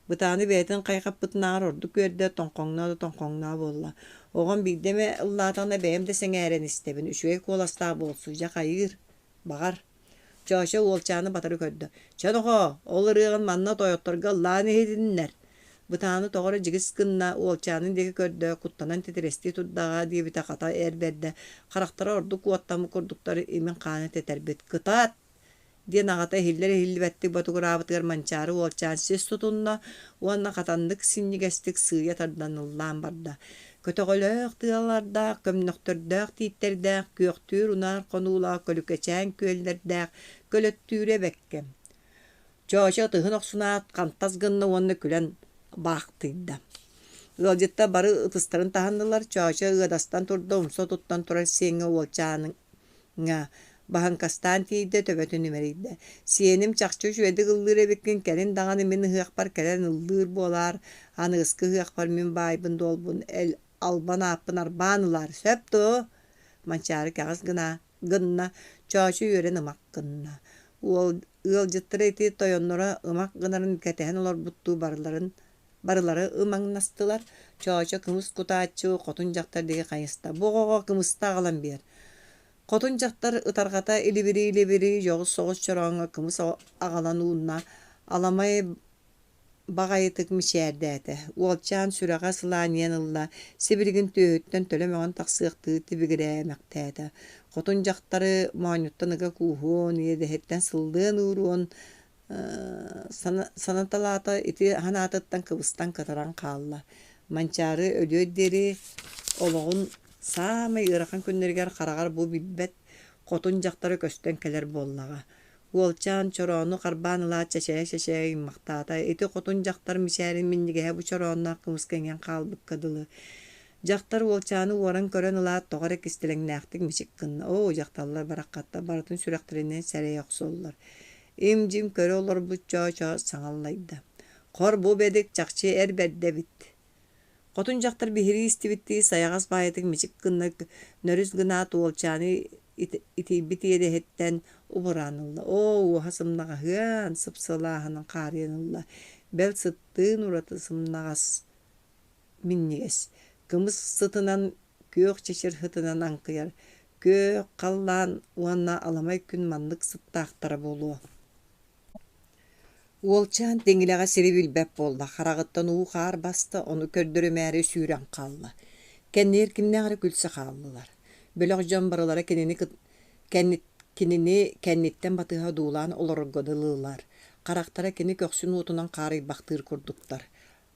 Бытааны бэйэтин хайҕаппытынааҕар ордук үөрдэ, тоҥхоҥноо да тоҥхоҥноо буолла. Оҕом биирдэ эмэ ыллаатаҕына бэйэм да сэҥээрэн истэбин, үчүгэй куоластаах буолсу, дьэ хайыыр, баҕар. Чоочо уолчааны батары көрдө: «Чэ, нохоо, ол ырыаҕын манна тойотторго ыллаан иһитиннэр». Бытааны тоҕо эрэ дьигис гынна, уолчаанын диэки көрдө, куттанан титирэстии турдаҕа диэбитэ хата эр бэрдэ, харахтара ордук уоттаммыт курдуктар имин хаана тэтэрбит. «Кытаат!» диэн аҕата иһиллэр-иһиллибэттик ботугураабытыгар Манчаары уолчаан сис тутунна уонна хатаннык синньигэстик сыыйа тардан ыллаан барда. Көтөҕөлөөх тыалардаах, көмнөхтөрдөөх тииттэрдээх, күөхтүүр унаар хонуулаах көлүкэчээн күөллэрдээх көлөттүүрэ бэккэ. Чоочо ытыһын охсунаат, хантас гынна уонна күлэн баахтыйда. Ыалдьыттар бары ытыстарын таһыннылар, Чоочо ыадастан турда, умса туттан турар сиэҥҥэ уолчаанын Ҥа, баһыҥкастаан тиийдэ, төбөтүн имэрийдэ: «Сиэним чахчы үчүгэйдик ыллыыр эбиккин, кэлин даҕаны мин ыһыахпар кэлэн ыллыыр буолаар, аныгыскы ыһыахпар мин баайбын-дуолбун албан ааппын арбаан ылаар, сөп дуо?» Манчаары кэҕис гына гынна, Чоочо үөрэн ымах гынна. Уол ыалдьыттара ити тойонноро ымах гынарын кэтэһэн олорбуттуу барыларын Барылары ымаҥнастылар, Чоочо кымыс кутааччы хотун дьахтар диэки хайыста: «Бу оҕоҕо кымыста аҕалан биэр». Хотун дьахтар ытарҕата илибирии-илибирии дьоҕус соҕус чорооҥҥо кымыс аҕалан уунна, аламай баҕайытык мичээрдээтэ. Уолчаан сүрэҕэ сылаанньыйан ылла, сибилигин түөһүттэн төлө мөҕөн тахсыахтыы тибигирээмэхтээтэ. Хотун дьахтары моонньуттан ыга кууһуон, иэдэһиттэн сыллыан ууруон Санаталаата ити санаатыттан кыбыстан кытаран хаалла. Манчаары өлүөр диэри олоҕун саамай ыарахан күннэригэр хараҕар бу билбэт хотун дьахтара көстөн кэлэр буоллаҕа. Уолчаан чороону харбаан ылаат чэчэйэ-чэчэйэ ыймахтаата. Ити хотун дьахтар мичээрин минньигэһэ бу чороонноох кымыска иҥэн хаалбыкка дылы. Дьахтар уолчааны уоран көрөн ылаат тоҕо эрэ кистэлэҥнээхтик мичик гынна. Оо, дьахталлар бараххаттар барытын сүрэхтэринэн сэрэйэ охсоллор. Им-дьим көрө олорбут Чоочо саҥа аллайда: «Хор, бу бэдик чахчы эр бэрдэ эбит» Хотун дьахтар биһирии истибиттии сайаҕас баайытык мичик гына нөрүс гынаат уолчааны итийбит иэдэһиттэн убураан ылла. Оо, уоһа сымнаҕаһыан, сып-сылааһынан хаарыйан ылла. Бэл сыттыын ураты сымнаҕас минньигэс, кымыс сытынан, күөх чэчир сытынан аҥкыйар, күөх халлаан уонна аламай күн маннык сыттаахтара буолуо. Уолчаан тиҥилэҕэ сири билбэт буолла, хараҕыттан уу-хаар баста, ону көрдөрүмээри сүүрэн хаалла. Кэннигэр кимнээх эрэ күлсэ хааллылар. Бөлөх дьон барылара кинини кинини кэнниттэн батыһа одуулаан олорорго дылылар. Харахтара кини көхсүн уотунан хаарыйбахтыыр курдуктар.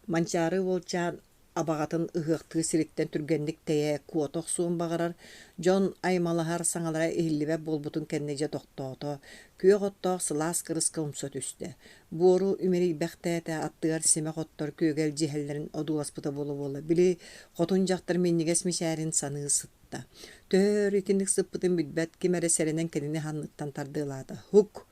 Манчаары уолчаан абаҕатын ыһыахтыыр сириттэн түргэнник тэйэ, куота охсуон баҕарар, дьон аймалаһар саҥалара иһиллибэт буолбутун кэннэ дьэ тохтоото, күөх оттоох сылаас кырыска умса түстэ. Буору имэрийбэхтээтэ, аттыгар симэх оттор күөгэлдьиһэллэрин одууласпыта буола-буола, били хотун дьахтар минньигэс мичээрин саныы сытта. Төһө өр итинник сыппытын билбэт, ким эрэ сэрэнэн кинини санныттан тардыалаата. Һук!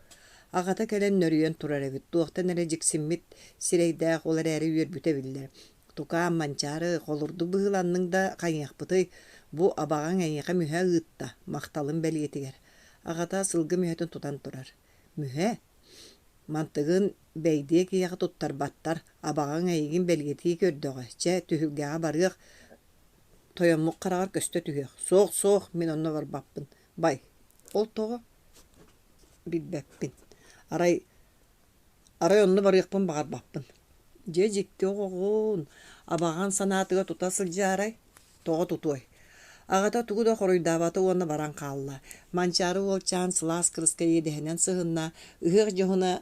Аҕата кэлэн нөрүйэн турар эбит, туохтан эрэ дьиксиммит сирэйдээх, ол эрээри үөрбүтэ биллэр. Тукаам, Манчаары, холурдук быһыыланныҥ да хайыахпытый, бу абаҕаҥ эйиэхэ мүһэ ыытта, махталым бэлиэтигэр. Аҕата сылгы мүһэтин тутан турар. Мүһэ? Мантыгын бэйдиэ киһиэхэ туттарбаттар, абаҕаҥ эйигин бэлиэтии көрдөҕө, чэ, түһүлгэҕэ барыах, тойоммут хараҕар көстө түһүөх. Суох, суох, мин онно барбаппын. Бай, ол тоҕо? Билбэппин. Арай, арай онно барыахпын баҕарбаппын. Дьэ дьикти оҕоҕун, абаҕаҥ санаатыгар тута сылдьаарай, тоҕо тутуой? Аҕата тугу да хоруйдаабата уонна баран хаалла. Манчаары уолчаан сылаас кырыска иэдэһинэн сыһынна, ыһыах дьоһуна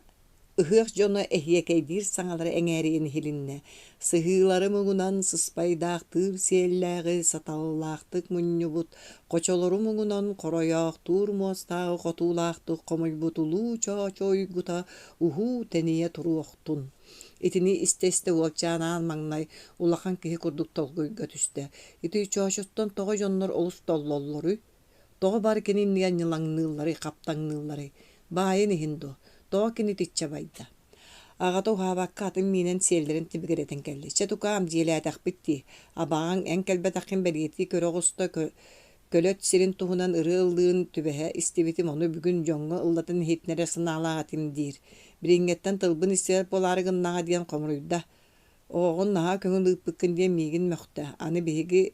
Ыһыах дьоно эһиэкэйдиир саҥалара эҥээрийэн иһилиннэ: сыһыылары муҥунан сыспайдаахтыыр сиэллээҕи саталлаахтык мунньубут, хочолору муҥунан хоройоохтуур муостааҕы хотуулаахтык хомуйбут улуу Чоочо уйгута уһуу-тэнийэ туруохтун. Итини истэ-истэ уолчаан аан маҥнай улахан киһи курдук толкуйга түстэ: ити Чоочоттон тоҕо дьоннор олус толлоллоруй? Тоҕо бары кини иннигэр ньылаҥныылларый, хаптаҥныылларый? Баайын иһин дуо? Тоҕо кини итиччэ байда? Аҕата уһаабакка атын миинэн сиэллэрин тибигирэтэн кэллэ. Чэ, тукаам, дьиэлээтэхпит дии. Абаҕаҥ эн кэлбэтэххин бэлиэтии көрө оҕуста, көлөт сирин туһунан ырыа ыллыырын түбэһэ истибитим, ону бүгүн дьоҥҥо ыллатан иһитинэрэ санаалаах этим диир. Билиҥҥэттэн тылбын истибэт буолаары гыннаҕа диэн хомуруйда. Оҕоҕун наһаа көҥүл ыыппыккын диэн миигин мөхтө. Аны биһиги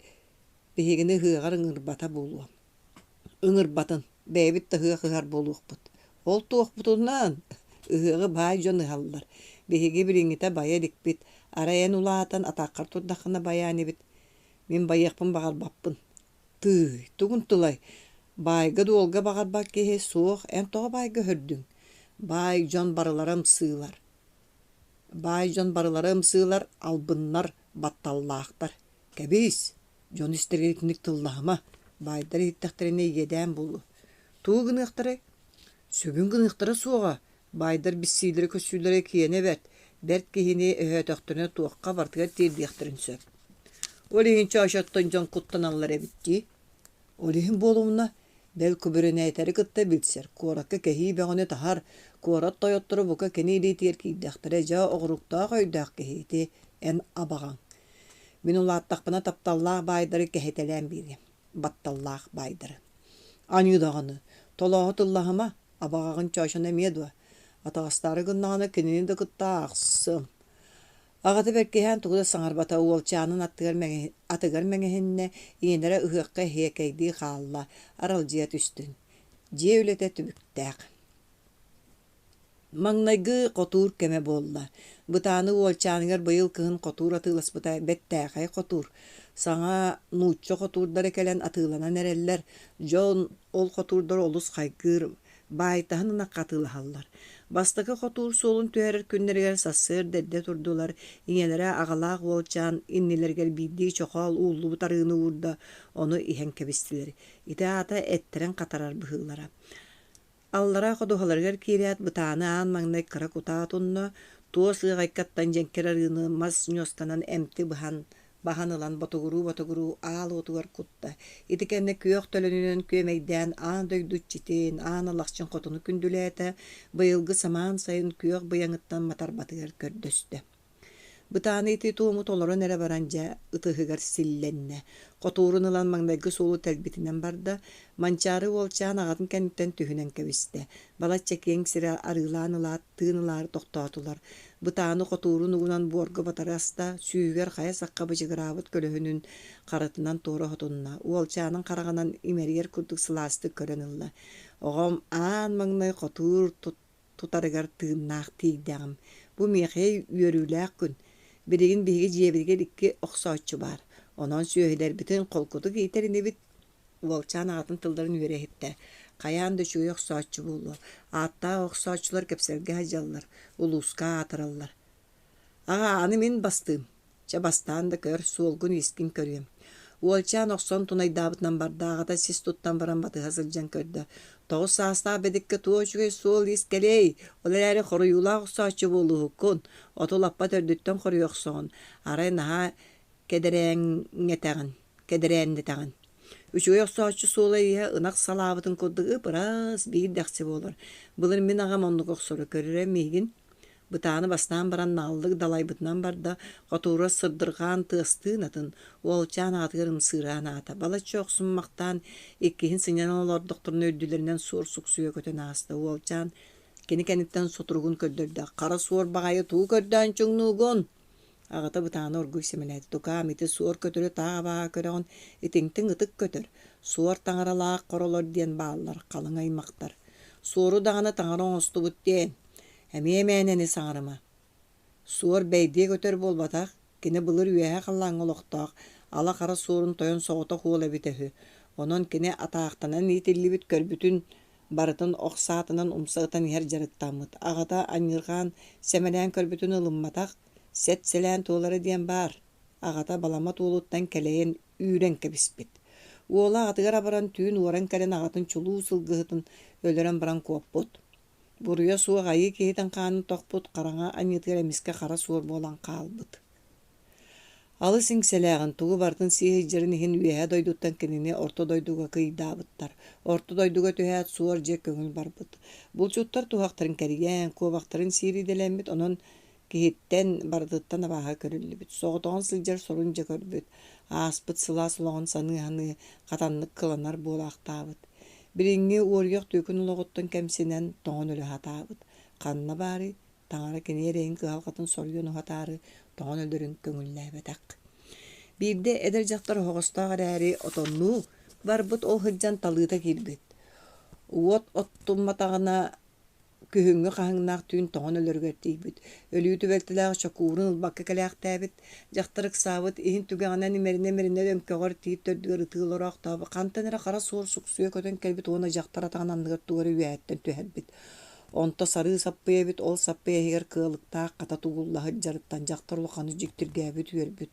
биһигини ыһыаҕар ыҥырбата буолуо. Ыҥырбатын, бэйэбит да ыһыах ыһар буолуохпут. Ол туохпутунан ыһыаҕы баай дьон ыһаллар. Биһиги билиҥҥитэ байа иликпит. Арай эн улаатан атаххар турдаххына байаа инибит. Мин байыахпын баҕарбаппын. Тыый, тугун тылай? Баайга-дуолга баҕарбат киһи суох, эн тоҕо баайга өһөрдүҥ? Баай дьон барылара ымсыылар. Баай дьон барылара ымсыылар, албыннар, батталлаахтар. Кэбиис, дьон истэригэр итинник тыллаһыма, баайдар иһиттэхтэринэ иэдээн буолуо. Тугу гыныахтарай? Сүгүн гыныахтара суоҕа, баайдар билсиилэрэ-көссүүлэрэ киэнэ бэрт, бэрт киһини өһөөтөхтөрүнэ туохха барытыгар тиэрдиэхтэрин сөп. Ол иһин чоочоттон дьон куттаналлар эбит дии. Ол иһин буолумуна, бэл күбүрүнээтэри кытта билсэр, куоракка кэһии бөҕөнү таһар, куорат тойотторо бука кини илиитигэр киирдэхтэрэ дьэ оҕуруктаах өйдөөх киһи ити эн абаҕаҥ. Мин улааттахпына тапталлаах баайдары кэһэтэлээн биэриэм, батталлаах баайдары. Аньыы даҕаны, толооһу тыллаһыма, абаҕаҕын чоочону эмиэ дуо? Атаҕастаары гыннаҕына кинини да кытта аахсыам. Аҕата бэркиһээн тугу да саҥарбата, уолчаанын аттыгар атыгар мэҥэһиннэ, ийэлэрэ ыһыахха эһиэкэйдии хаалла, аралдьыйа түстүн. Дьиэ үлэтэ түбүктээх. Маҥнайгы хотуур кэмэ буолла. Бытааны уолчааныгар быйыл кыһын хотуур атыыласпыта бэртээхэй хотуур. Саҥа нуучча хотуурдара кэлэн атыыланан эрэллэр. Дьон ол хотуурдары олус хайгыыр, баайтаһын ынахха атыылаһаллар. Бастакы хотуур суолун түһэрэр күннэригэр сарсыарда эрдэ турдулар, ийэлэрэ аҕалаах уолчаан иннилэригэр биирдии чохоол ууллубут арыыны уурда, ону иһэн кэбистилэр. Ити аата эттэрин хатарар быһыылара. Аллараа ходуһаларыгар киирээт, бытааны аан маҥнай кыра кутаа отунна, туос ыаҕайкаттан дьэҥкир арыыны мас ньуосканан эмти быһан, баһан ылан ботугуруу-ботугуруу аал уотугар кутта. Ити кэннэ күөх төлөнүнэн күөмэйдээн аан дойду иччитин, аан алахчын хотуну күндүлээтэ, быйылгы самаан сайын күөх быйаҥыттан матарбатыгар көрдөстө. Бытааны ити туому толорон эрэ баран дьэ ытыһыгар силлэннэ, хотуурун ылан маҥнайгы суолу тэлбитинэн барда, Манчаары уолчаан аҕатын кэнниттэн түһүнэн кэбистэ, балачча киэҥ сири арыылаан ылаат, тыын ылаары тохтоотулар. Бытааны хотуурун угунан буорга батары аста, сүүһүгэр хайа сахха бычыгыраабыт көлөһүнүн харытынан туора отунна, уолчаанын хараҕынан имэрийэр курдук сылаастык көрөн ылла: «Оҕом аан маҥнай хотуур тутарыгар тыыннаах тиийдэҕим. Бу миэхэ үөрүүлээх күн. Билигин биһиги дьиэбитигэр икки охсооччу баар. Онон сүөһүлэрбитин холкутук иитэр инибит. Уолчаан аҕатын тылларын үөрэ иһиттэ. Хайаан да үчүгэй охсооччу буолуо. Ааттаах охсооччулар кэпсэлгэ сылдьаллар, улууска аатыраллар. Аҕаа, аны мин бастыым. Чэ, бастаан да көр, суолгун-иискин көрүөм. Уолчаан охсон тунайдаабытынан барда, аҕата сис туттан баран батыһа сылдьан көрдө. Тоҕус саастаах бэдиккэ туох үчүгэй суол-иис кэлиэй, ол эрээри хоруйуулаах охсооччу буолууһуккун, оту лаппа төрдүттэн хоруйа охсоҕун, арай наһаа кэдэрээҥҥэтэҕин, кэдэрээннэтэҕин. Үчүгэй охсооччу суола-ииһэ ынах салаабытын курдук ып-ыраас, биир дэхси буолар. Былыр мин аҕам оннук охсоро, көрөрө миигин Бытааны бастаан баран наҕыллык далайбытынан барда, хотуура сырдырҕаан тыастыын атын, уолчаан аҕатыгар ымсыыраан аата. Балачча охсуммахтаан, иккиһин сынньанан олордохторуна үрдүлэринэн суор суксуйа көтөн ааста. Уолчаан кини кэнниттэн сутуругун көрдөрдө: «Хара суор баҕайы тугу көрдөөн чуҥнуугун?» Аҕата бытааны оргууй сэмэлээтэ: «Тукаам, ити суор көтөрү таах абааһы көрөҕүн, итинтиҥ ытык көтөр, суор таҥаралаах хоролор диэн бааллар, халыҥ аймахтар. Суору даҕаны таҥара оҥостубут диэн Эмиэ мээнэни саҥарыма. Суор бэйдиэ көтөр буолбатах, кини былыр үөһэ халлааҥҥа олохтоох ала хара суорун тойон соҕотох уол эбитэ үһү. Онон кини атаахтанан иитиллибит көрбүтүн Барытын ох саатынан умса ытан иһэр дьарыктаммыт. Аҕата аньыырҕаан, сэмэлээн көрбүтүн ылымматах, сэт-сэлээн туолара диэн баар. Аҕата баламат уолуттан кэлэйэн үүрэн кэбиспит. Уола аҕатыгар абаран түүн уоран кэлэн аҕатын чулуу сылгыһытын өлөрөн баран куоппут. Буруйа суох айыы киһитин хаанын тохпут хараҥа аньыытыгар эмискэ хара суор буолан хаалбыт. Алыс иҥсэлээҕин, тугу барытын сии сылдьарын иһин үөһээ дойдуттан кинини орто дойдуга кыйдаабыттар. Орто дойдуга түһээт суор дьиэ көҥүл барбыт. Булчуттар туһахтарын кэрийэн, куобахтарын сиир идэлэммит, онон киһиттэн барытыттан абааһы көрүллүбүт. Соҕотоҕун сылдьар сорун дьэ көрбүт. Ааспыт сылаас олоҕун саныы-саныы хатаннык кыланар буолаахтаабыт. Билиҥҥи уоруйах түөкүн олоҕуттан кэмсинэн тоҥон өлө сатаабыт. Ханна баарый, Таҥара кини эрэйин кыһалҕатын соруйан уһатаары тоҥон өлөрүн көҥүллээбэтэх. Биирдэ эдэр дьахтар оһоҕостоох эрээри отоннуу барбыт ол сылдьан талыыта киирбит. Уот оттумматаҕына күһүҥҥү хаһыҥнаах түүн тоҥон өлөрүгэр тиийбит. Өлүү түбэлтэлээх чокуурун ылбакка кэлээхтээбит. Дьахтар ыксаабыт, иһин түгэҕинэн имэринэ-имэринэ өҥкөҕөр тиит төрдүгэр ытыы олороохтообут. Хантан эрэ хара суор суксуйа көтөн кэлбит уонна дьахтар атаҕын анныгар тугу эрэ үөһэттэн түһэрбит. Онто сарыы саппыйа эбит, ол саппыйа иһигэр кыалыктаах хата тугулла сылдьарыттан дьахтар улаханнык дьиктиргээбит, үөрбүт.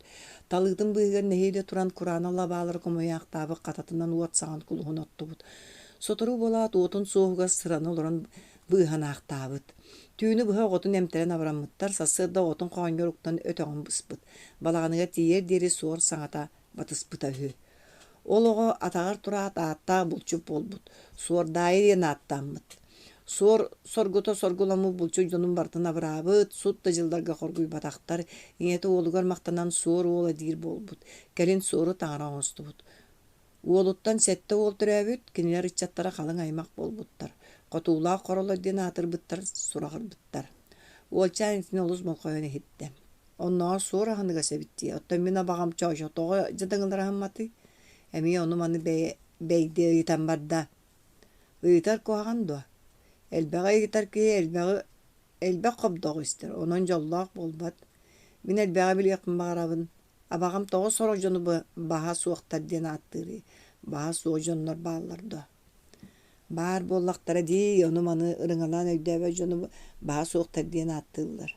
Талыытын быыһыгар нэһиилэ туран кураанах лабаалары хомуйаахтаабыт хататынан уот саҕан кулуһун оттубут. Сотору буолаат уотун суоһугар сырана олорон быыһанаахтаабыт. Түүнү быһа оҕотун эмтэрэн абыраммыттар, сарсыарда оҕотун хоонньор уктан өтөҕүн быспыт. Балаҕаныгар тиийиэр диэри суор саҥата батыспыта үһү. Ол оҕо атаҕар тураат ааттаах булчут буолбут, Суордаайы диэн ааттааммыт. Суор соргута соргуламмыт булчут дьонун барытын абыраабыт, сут да дьылларга хоргуйбатахтар, ийэтэ уолугар махтанан Суор уола диир буолбут, кэлин суору таҥара оҥостубут. Уолуттан сэттэ уол төрөөбүт, кинилэр ыччаттара халыҥ аймах буолбуттар, хотуулаах хоролор диэн аатырбыттар, сураҕырбыттар. Уолчаан итини олус болҕойон иһиттэ. Оннооҕор суор аһыныгас эбит дии, оттон мин абаҕам Чоочо тоҕо дьадаҥылар аһымматый? Эмиэ ону-маны бэйэ бэйдиэ ыйытан барда. Ыйытар куһаҕан дуо? Элбэҕи ыйытар киһи элбэҕи элбэх хобдоҕу истэр, онон дьоллоох буолбат. Мин элбэҕи билиэхпин баҕарабын. Абаҕам тоҕо сорох дьону баһа суохтар диэн ааттыырый? Баһа суох дьоннор бааллар дуо? Баар буоллахтара дии, ону-маны ырыҥалаан өйдөөбөт дьону баһа суохтар диэн ааттыыллар.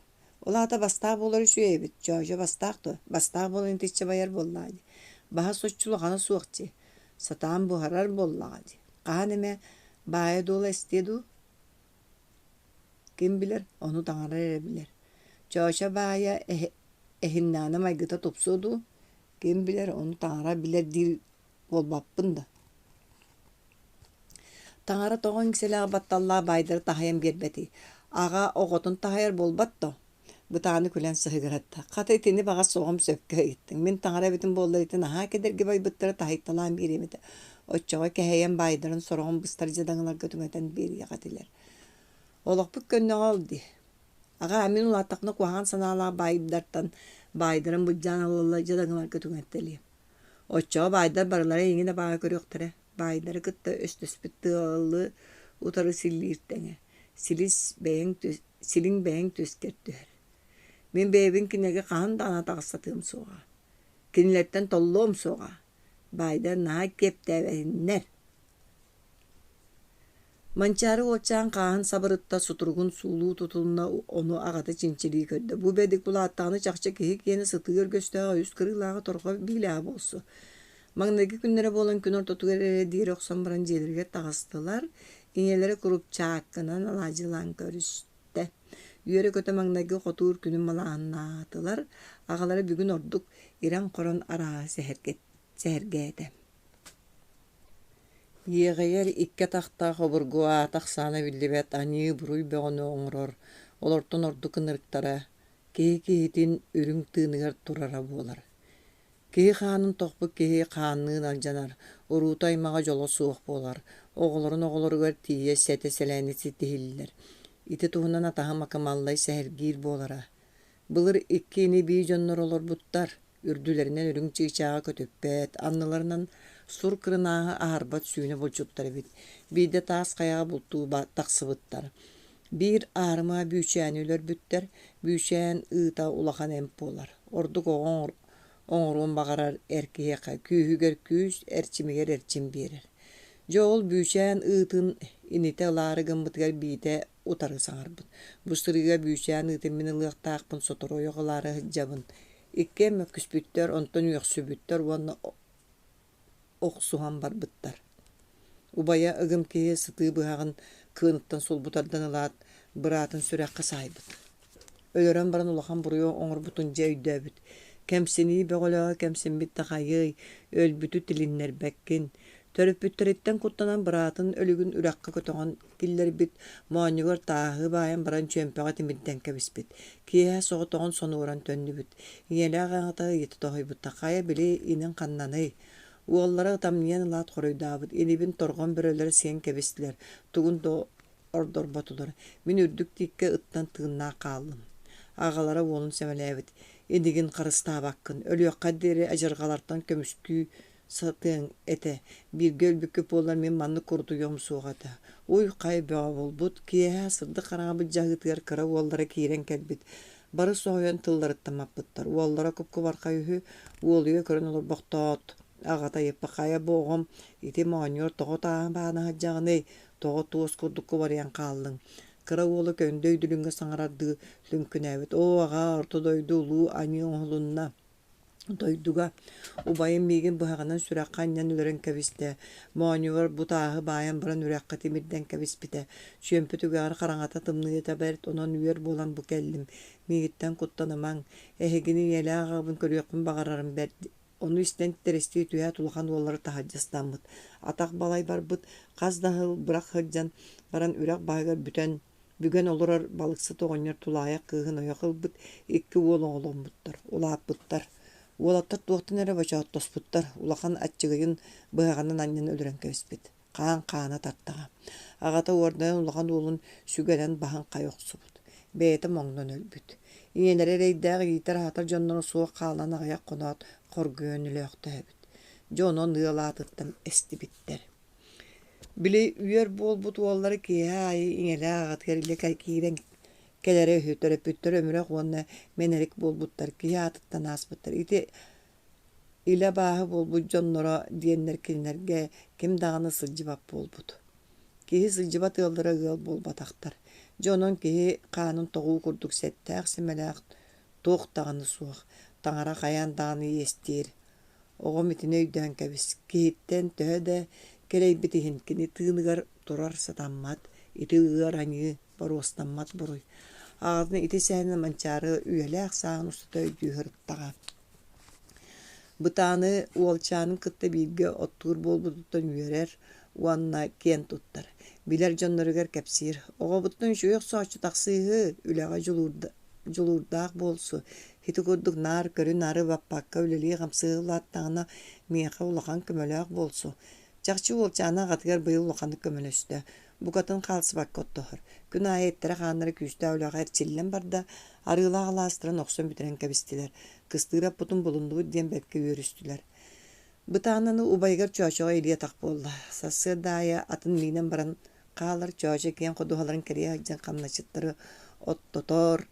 Ол аата бастаах буолар үчүгэй эбит, Чоочо бастаах дуо? Бастаах буолан итиччэ байар буоллаҕа дии. Баһа соччо улахана суох дии. Сатаан буһарар буоллаҕа дии. Хаһан эмэ баайа-дуола эстиэ дуу? Ким билэр, ону таҥара эрэ билэр. Чоочо баайа эһиннэҕинэ майгыта тупсуо дуу? Ким билэр, ону таҥара билэр диир буолбаппын да. Таҥара тоҕо иҥсэлээх батталлаах баайдары таһыйан биэрбэтий? Аҕа оҕотун таһыйар буолбат дуо? Бытааны күлэн сыһыгыратта. Хата итини баҕас суоҕум сөпкө ыйыттыҥ. Мин таҥара эбитим буоллар ити наһаа кэдэрги байбыттары таһыйталаан биэриэм этэ. Оччоҕо кэһэйэн баайдарын сороҕун быстар дьадаҥыларга түҥэтэн биэриэх этилэр. Олохпут көннөҕө ол дии. Аҕаа, мин улааттахпына куһаҕан санаалаах баайдартан баайдарын былдьаан ылаллар дьадаҥыларга түҥэтэлиэм. Оччоҕо баайдар барылара эйигин абааһы көрүөхтэрэ, баайдары кытта өстөспүт тыалы утары силлиир тэҥэ, силис бэйэҥ силиҥ бэйэҥ түскэр түһэр. Мин бэйэбин кинилэргэ хаһан даҕаны атаҕастатыам суоҕа, кинилэртэн толлуом суоҕа, баайдар наһаа киэптээбэтиннэр Манчаары уолчаан хааһын сабырытта, сутуругун суулуу тутунна, ону аҕата чинчилии көрдө. Бу бэдик улааттаҕына чахчы киһи киэнэ сытыы өргөстөөх үс кырыылааҕы торҕо биилээҕэ буолсу. Маҥнайгы күннэрэ буолан күн ортотугар эрэ диэри охсон баран дьиэлэригэр таҕыстылар, ийэлэрэ курупчааккынан алаадьылаан көрүстэ. Үөрэ-көтө маҥнайгы хотуур күнүн малааһыннаатылар, аҕалара бүгүн ордук ирэн-хорон арааһы сэһэргээтэ. Иэҕэйэр икки атахтаах обургу аата-ахсаана биллибэт аньыы-буруй бөҕөнү оҥорор, олортон ордук ынырыктара киһи киһитин үрүҥ тыыныгар турара буолар. Киһи хаанын тохпут киһи хаанныын алдьанар, уруута-аймаҕа дьоло суох буолар, оҕолорун оҕолоругар тиийэ сэтэ-сэлээни ситиһиллэр. Ити туһунан атаһым Акымаллай сэһэргиир буолара. Былыр икки ини-бии дьоннор олорбуттар Үрдүлэринэн үрүҥ чыычааҕы көтүппэт, анныларынан сур кырынааһы аһарбат сүүнэ булчуттар эбит. Биирдэ таас хайаҕа бултуу тахсыбыттар. Биир аарыма бүүчээни өлөрбүттэр. Бүүчээн ыыта улахан эмп буолар. Ордук оҕо оҥоруон баҕарар эр киһиэхэ күүһүгэр күүс, эрчимигэр эрчим биэрэр. Дьэ ол бүүчээн ыытын Инитэ ылаары гыммытыгар биитэ утары саҥарбыт: «Бу сырыыга бүүчээн ыытын мин ылыахтаахпын, сотору ойох ылаары сылдьабын». Иккиэн мөккүспүттэр, онтон үөхсүбүттэр уонна охсуһан барбыттар. Убайа ыгым киһи сытыы быһаҕын кыыныттан сулбу тардан ылаат, быраатын сүрэххэ саайбыт. Өлөрөн баран улахан буруйу оҥорбутун дьэ өйдөөбүт. Кэмсинии бөҕөлөөҕө кэмсиммит да хайыай, өлбүтү тилиннэрбэккин. Төрөппүттэриттэн куттанан быраатын өлүгүн үрэххэ көтөҕөн киллэрбит, моонньугар тааһы баайан баран чүөмпэҕэ тимирдэн кэбиспит. Киэһэ соҕотоҕун сонуоран төннүбүт. Ийэлээх аҕата ыйыта тоһуйбуттар: «Хайа, били иниҥ ханнаный?» Уоллара ытамньыйан ылаат хоруйдаабыт: «Инибин торҕон бөрөлөр сиэн кэбистилэр, тугун да ордорботулар, мин үрдүк тииккэ ыттан тыыннаах хааллым». Аҕалара уолун сэмэлээбит: «Инигин харыстаабаккын, өлүөххэ диэри адьырҕалартан көмүскүү сатыаҥ этэ, бииргэ өлбүккүт буоллар мин маннык курутуйуом суох этэ». Уй-хай бөҕө буолбут, киэһэ сырдык хараҥа былдьаһыытыгар кыра уоллара киирэн кэлбит. Бары соһуйан тылларыттан маппыттар. Уоллара куп-кубархай үһү, уолуйа көрөн олорбохтоот, аҕата ыйыппа: «Хайа бу оҕом ити моонньугар тоҕо тааһы баана сылдьаҕыный, тоҕо туос курдук кубарыйан хааллыҥ?» Кыра уола көндө өйдүлүҥҥэ саҥарардыы лүҥкүнээбит: «Оо, аҕаа, орто дойду улуу аньыы оҥоһулунна Дойдуга убайым миигин быһаҕынан сүрэххэ анньан өлөрөн кэбистэ, моонньубар бу тааһы баайан баран үрэххэ тимирдэн кэбиспитэ. Чүөмпэ түгэҕэр хараҥата тымныйыта бэрт, онон үөр буолан бу кэллим. Миигиттэн куттанымаҥ, эһигини ийэлээх аҕабын көрүөхпүн баҕарарым бэрт. Ону истэн титирэстии түһээт улахан уоллара таһырдьа ыстаммыт. Атах балай барбыт, хас да сыл бырах сылдьан баран үрэх баһыгар бүтэн Бүгэн олорор балыксыт оҕонньор тулаайах кыыһын ойох ылбыт, икки уол оҕоломмуттар, улааппыттар. Уолаттар туохтан эрэ бочооттоспуттар, улахан аччыгыйын быһаҕынан анньан өлөрөн кэбиспит. Хаан хаана тартаҕа. Аҕата уордайан улахан уолун сүгэнэн баһын хайа охсубут. Бэйэтэ моҥнон өлбүт. Ийэлэрэ эрэйдээх иитэр-аһатар дьонноро суох хаалан аҕыйах хоноот хоргуйан өлөөхтөөбүт. Дьэ онон ыал аатыттан эстибиттэр. Били үөр буолбут уоллара киэһэ аайы ийэлээх аҕатыгар илэ киирэн кэлэрэ үһү, төрөппүттэр өмүрэх уонна мэнэрик буолбуттар, киһи аатыттан ааспыттар. Ити илэ абааһы буолбут дьонноро диэннэр кинилэргэ ким даҕаны сылдьыбат буолбут. Киһи сылдьыбат ыаллара ыал буолбатахтар. Дьэ онон киһи хаанын тоҕуу курдук сэттээх-симэлээх туох даҕаны суох, таҥара хайаан даҕаны иэстиир. Оҕом итини өйдөөн кэбис, киһиттэн төһө да кэлэйбит иһин кини тыыныгар турар сатаммат, ити ыар аньыы, боруостаммат буруй. Аҕатын ити сэһэнин Манчаары үйэлээх сааһын устата өйдүү сырыттаҕа. Бытааны уолчаанын кытта бииргэ оттуур буолбутуттан үөрэр уонна киэн туттар. Билэр дьонноругар кэпсиир: «Оҕобуттан үчүгэй охсооччу тахсыыһы, үлэҕэ дьулуурдаах буолсу, ити курдук наар көрү-нары баппакка үлэлии-хамсыы улааттаҕына, миэхэ улахан көмөлөөх буолсу. Чахчы уолчаана аҕатыгар быйыл улаханнык көмөлөстө, букатын хаалсыбакка оттоһор. Күн аайы эттэрэ-хааннара күүстээх үлэҕэ эрчиллэн барда, арыылаах алаастарын охсон бүтэрэн кэбистилэр, кыстыыр аппытын булуннубут диэн бэркэ үөрүстүлэр. Бытаананы убайыгар Чоочоҕо илии-атах буолла. Сарсыарда аайы атын миинэн баран хаалар Чоочо киэҥ ходуһаларын кэрийэ сылдьан хамначчыттары оттотор,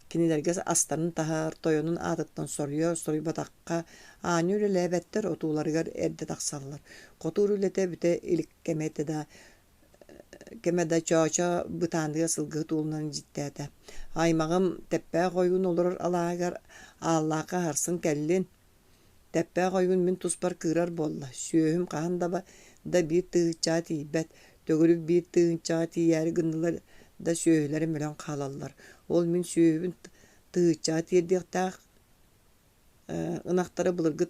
кинилэргэ астарын таһар, тойонун аатыттан соруйар, соруйбатахха аанньа үлэлээбэттэр, отууларыгар эрдэ тахсаллар. Хотуур үлэтэ бүтэ илик кэмэ этэ да кэмэ да Чоочо бытаандыга сылгыһыт уолунан илдьиттээтэ: «Аймаҕым Тэппээх ойуун олорор алааһыгар Ааллаахха сарсын кэллин, Тэппээх ойуун мин туспар кыырар буолла, сүөһүм хаһан да да биир тыһыынчаҕа тиийбэт, төгүрүк биир тыһыынчаҕа тиийээри гыннылар да сүөһүлэрим өлөн хаалаллар. Ол мин сүөһүбүн тыһыынчаҕа тиэрдиэхтээх ынахтары былыргы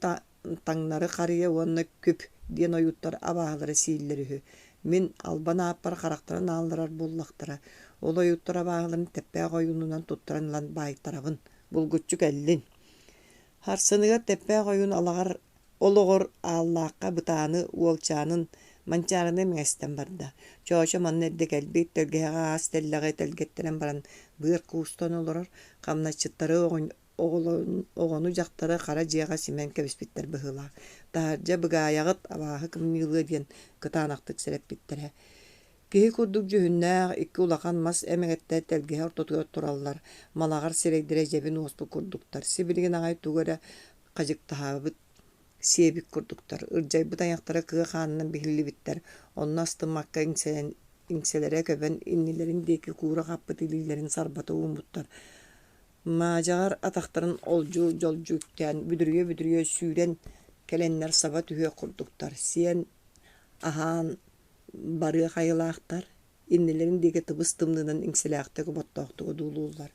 таҥнары харыйа уонна күп диэн ойууттар абааһылара сииллэр үһү. Мин албан ааппар харахтарын аалларар буоллахтара. Ол ойууттар абааһыларын Тэппээх ойуунунан туттаран ылан баайтарабын. Булгуччу кэллин. Сарсыныгар Тэппээх ойуун алаҕар олоҕор Ааллаахха бытааны уолчаанын Манчаарыны мэҥэстэн барда. Чоочо манна эрдэ кэлбит, тэлгэһэҕэ аас тэллэҕи тэлгэттэрэн баран быар куустан олорор, хамначчыттары оҕону-дьахтары хара дьиэҕэ симэн кэбиспиттэр быһыылаах. Таһырдьа быгаайаҕыт абааһы кымньыылыа диэн кытаанахтык сэрэппиттэрэ. Киһи курдук дьүһүннээх икки улахан мас эмэгэттэр тэлгэһэ ортотугар тураллар, малаҕар сирэйдэрэ дьэбин уоспут курдуктар, сибилигин аҕай тугу эрэ хадьыктаһаабыт сиэбит курдуктар, ырдьайбыт айахтара кыа хаанынан биһиллибиттэр, онно астыммакка иҥсэрэн иҥсэлэрэ көбөн иннилэрин диэки куура хаппыт илиилэрин сарбата ууммуттар. Маадьаҕар атахтарын олдьу-дьолдьу үктээн бүдүрүйэ-бүдүрүйэ сүүрэн кэлэннэр саба түһүөх курдуктар, сиэн, аһаан барыах айылаахтар, иннилэрин диэки тыбыс-тымныынан иҥсэлээхтик оботтоохтук одуулууллар.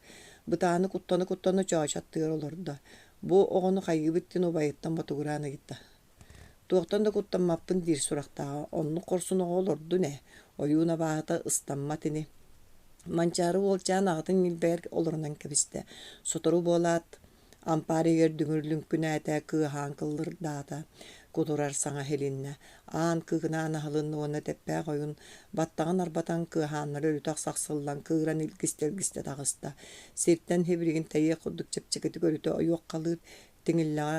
Бытааны куттана-куттана чоочо аттыгар олордо. Бу оҕону хайыыбыт диэн убайыттан ботугураан ыйытта. Туохтан да куттаммаппын диир сурахтааҕа, оннук хорсун оҕо олордун ээ, ойуун абааһыта ыстаммат ини. Манчаары уолчаан аҕатын ньилбэгэр олорунан кэбистэ. Сотору буолаат, ампаар иһигэр дүҥүр лүҥкүнээтэ, кыаһаан кыллырдаата, кутурар саҥа иһилиннэ. Аан кыыкынаан аһылынна уонна тэппээх ойуун баттаҕын арбатан кыаһааннары өрүтэ сахсыллан кыыран илгистэ-илгистэ таҕыста. Сиртэн сибилигин тэйиэх курдук чэпчэкитик өрүтэ ойуоххалыыр, тиҥиллэҕэ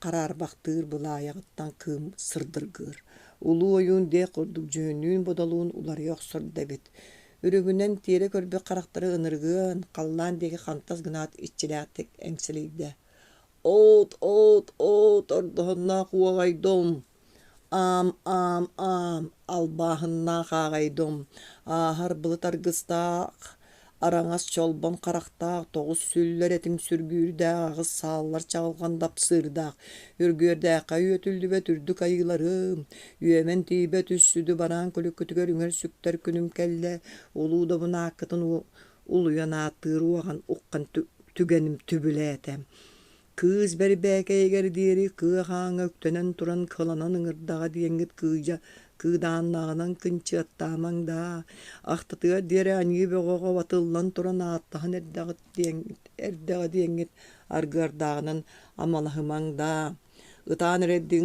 хараарбахтыыр былаайаҕыттан кыым сырдыргыыр. Улуу ойуун диэх курдук дьүһүннүүн-бодолуун уларыйа охсор да эбит. Үрүҥүнэн тиэрэ көрбүт харахтары ынырыгыан, халлаан диэки хантас гынаат иччилээхтик эҥсэлийдэ. «Оот, оот, оот, ордоһуннаах уоҕайдом! Аам, аам, аам, албааһыннаах ааҕайдым, ааһар былыт аргыстаах, араҥас чолбон харахтаах, тоҕус сүллэр этиҥ сүргүүрдээх, аҕыс сааллар чаҕылҕан дапсыырдаах, үргүөрдээххэ үөтүллүбэт үрдүк айыыларым, үөмэн тиийбэт үс сүдү бараан күлүккүтүгэр үҥэр-сүктэр күнүм кэллэ, улуу добун ааккытын улуйан ааттыыр уоҕан уххан түгэним түбүлээтэ. Кыыс бэрбээкэйигэр диэри кыа хааҥҥа үктэнэн туран кыланан ыҥырдаҕа диэҥҥит кыыдьа кыыдааннааҕынан кынчыаттаамаҥ даа, ахтатыгар диэри аньыы бөҕөҕө батыллан туран ааттаһан эрдэҕит диэҥҥит эрдэҕэ диэҥҥит аргыардааҕынан амалаһымаҥ даа. Ытаан эрэрдии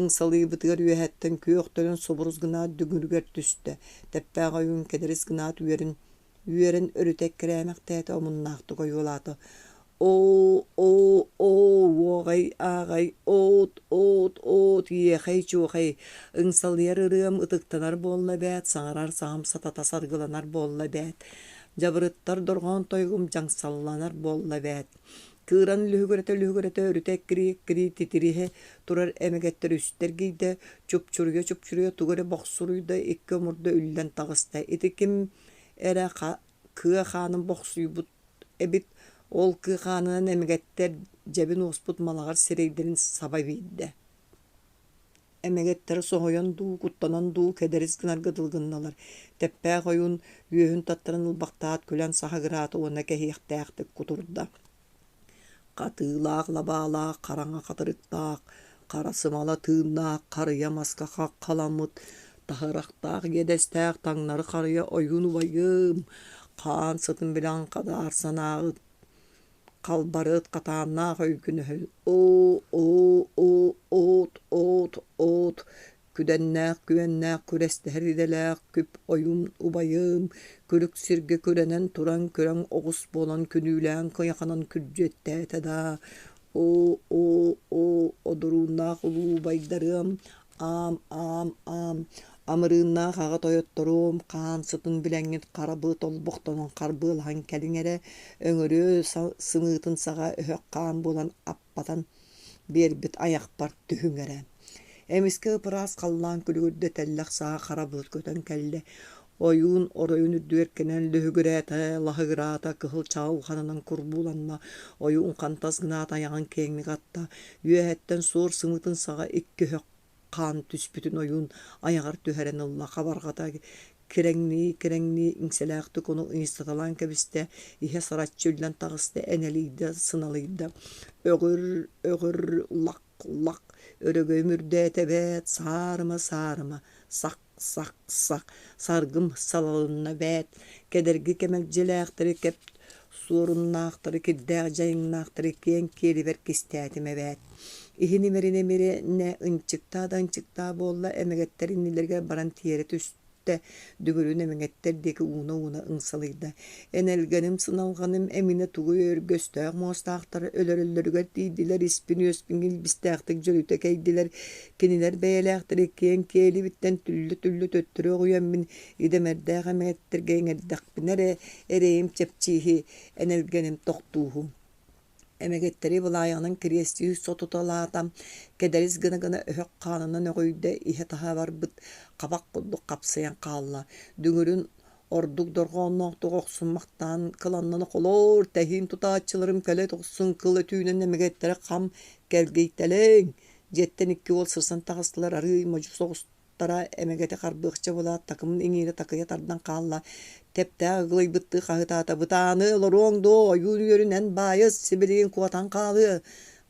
ыҥсалыйбытыгар үөһэттэн күөх төлөн субурус гынаат дүҥүрүгэр түстэ, тэппээх ойуун кэдэрис гынаат үөрэн үөрэн өрүтэ эккирээмэхтээтэ, омуннаахтык ойуолаата: «Оо, оо, оо, уоҕай, ааҕай, оот, оот, оот, иэхэй-чуохай, ыҥсалыйар ырыам ытыктанар буолла эбээт, саҥарар саҥам сатата саргыланар буолла эбээт, дьабырыттар дорҕоон тойугум дьаҥсалланар буолла эбээт». Кыыран лүһүгүрэтэ-лүһүгүрэтэ өрүтэ эккирии-эккирии титириһэ турар эмэгэттэр үстэ эргийдэ, чупчуруйа-чупчуруйа тугу эрэ бохсуруйда, икки омурда үллэн таҕыста. Ити ким эрэ кыа хаанын бохсуйбут эбит, ол кыа хаанынан эмэгэттэр дьэбин уоспут малаҕар сирэйдэрин саба биэрдэ. Эмэгэттэрэ соһуйан дуу, куттанан дуу кэдэрис гынарга дылы гынналар. Тэппээх ойуун үөһүн таттаран ылбахтаат күлэн саһыгыраата уонна кэһиэхтээхтик кутурда. Хатыылаах лабаалаах, хараҥа хатырыктаах, хара сымала тыыннаах, харыйа маска хаххаламмыт, таһырахтаах иэдэстээх таҥнары харыйа ойуун убайым, хаан сытын билэн хадаар санааҕыт халбарыт хатааннаах өйгүн өһүл оо оо оо оот оот оот Күдэннээх күөннээх күрэстэһэр идэлээх күп ойуун убайым, күлүк сиргэ күрэнэн туран күрэҥ оҕус буолан күнүүлээн кыйаханан күрдьүөттээтэ даа, оо, оо, оо, одурууннаах улуу убайдарыам, аам, аам, аам, амырыыннаах аҕа тойотторуом, хаан сытын билэҥҥит хара быт олбохтонон харбыалаһан кэлиҥ эрэ, өҥөрүө сымыытын саҕа өһөх хаан буолан аппатан биэрбит айахпар түһүҥ эрэ. Эмискэ ып-ыраас халлаан күлүгүрдэ тэллэх саа хара былыт көтөн кэллэ. Ойуун оройун үрдүгэр кэнэн лүһүгүрээтэ, лаһыгыраата, кыһыл чаҕылҕанынан курбууланна. Ойуун хантас гынаат айаҕын киэҥник атта. Үөһэттэн суор сымыытын саҕа икки өһөх хаан түспүтүн ойуун айаҕар түһэрэн ылла, хабарҕата кирэҥнии-кирэҥнии иҥсэлээхтик ону ыйыстаталаан кэбистэ, иһэ сараччы үллэн таҕыста, энэлийдэ, сыналыйда. Өҕүр, өҕүр, лах, лах, өрөгөйүм үрдээтэ эбээт, саарыма, саарыма, сах, сах, сах, саргым салалынна эбээт, кэдэрги кэмэлдьилээхтэри кэп суоруннаахтары, кирдээх дьайыҥнаахтары киэҥ киэлибэр кистээтим эбээт. Иһин имэринэ-имэринэ ынчыктаа да ынчыктаа буолла, эмэгэттэр иннилэригэр баран тиэрэ түстэ, дүҥүрүн эмэгэттэр диэки ууна-ууна ыҥсалыйда. Энэлгэним, сыналҕаным эминэ тугуй өргөстөөх муостаахтар өлөрөллөрүгэр тиийдилэр, испин-үөспүн илбистээхтик дьөлүтэ кэйдилэр, кинилэр бэйэлээхтэри киэҥ киэлибиттэн түллэ-түллэ төттөрү оҕуйаммын идэмэрдээх эмэгэттэргэ иҥэрдэхпинэ эрэ эрэйим чэпчииһи, энэлгэним тохтууһу. Эмэгэттэри былаайаҕынан кириэстии сотуталаата, кэдэрис гына-гына өһөх хаанынан өҕүйдэ, иһэ-таһа барбыт хабах курдук хапсыйан хаалла. Дүҥүрүн ордук дорҕоонноохтук охсуммахтаан кыланнана холоор, тэһиин тутааччыларым кэлэ тохсун кыл өтүүнэн эмэгэттэрэ хам кэлгийтэлээҥ. Дьиэттэн икки уол сырсан таҕыстылар, арыый модьу соҕус тара эмэгэти харбыахча буолаат, такымын иҥиирэ такыйа тардан хаалла, тэптээх ыгылыйбыттыы хаһыытаата: «Бытааны олоруоҥ дуо, ойуун үөрүн эн баайыс, сибилигин куотан хаалыа!»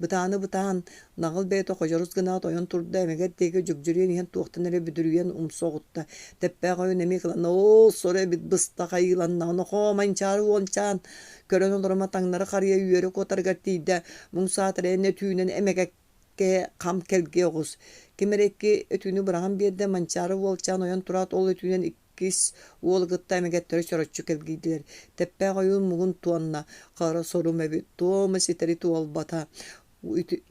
Бытааны бытаан, наҕыл бэйэтэ ходьорус гынаат ойон турда, эмэгэт диэки дьүгдьүрүйэн иһэн туохтан эрэ бүдүрүйэн умса оҕутта. Тэппээх ойуун эмиэ кыланна: «Оо, сору эбит быстах айыыланнаҕын, нохоо, Манчаары уончаан!» Көрөн олорума таҥнары харыйа үөрэ куотарыгар тиийдэ, муҥ саатар эн өтүүнэн эмэгэккэ хам кэлгиэ оҕус. Ким эрэ икки өтүүнү быраҕан биэрдэ, Манчаары уолчаан ойон тураат ол өтүүнэн иккис уолу кытта эмэгэттэрэ чороччу кэлгийдилэр. Тэппээх ойуун муҥун туонна, хара сорум эбит, туома ситэри туолбата,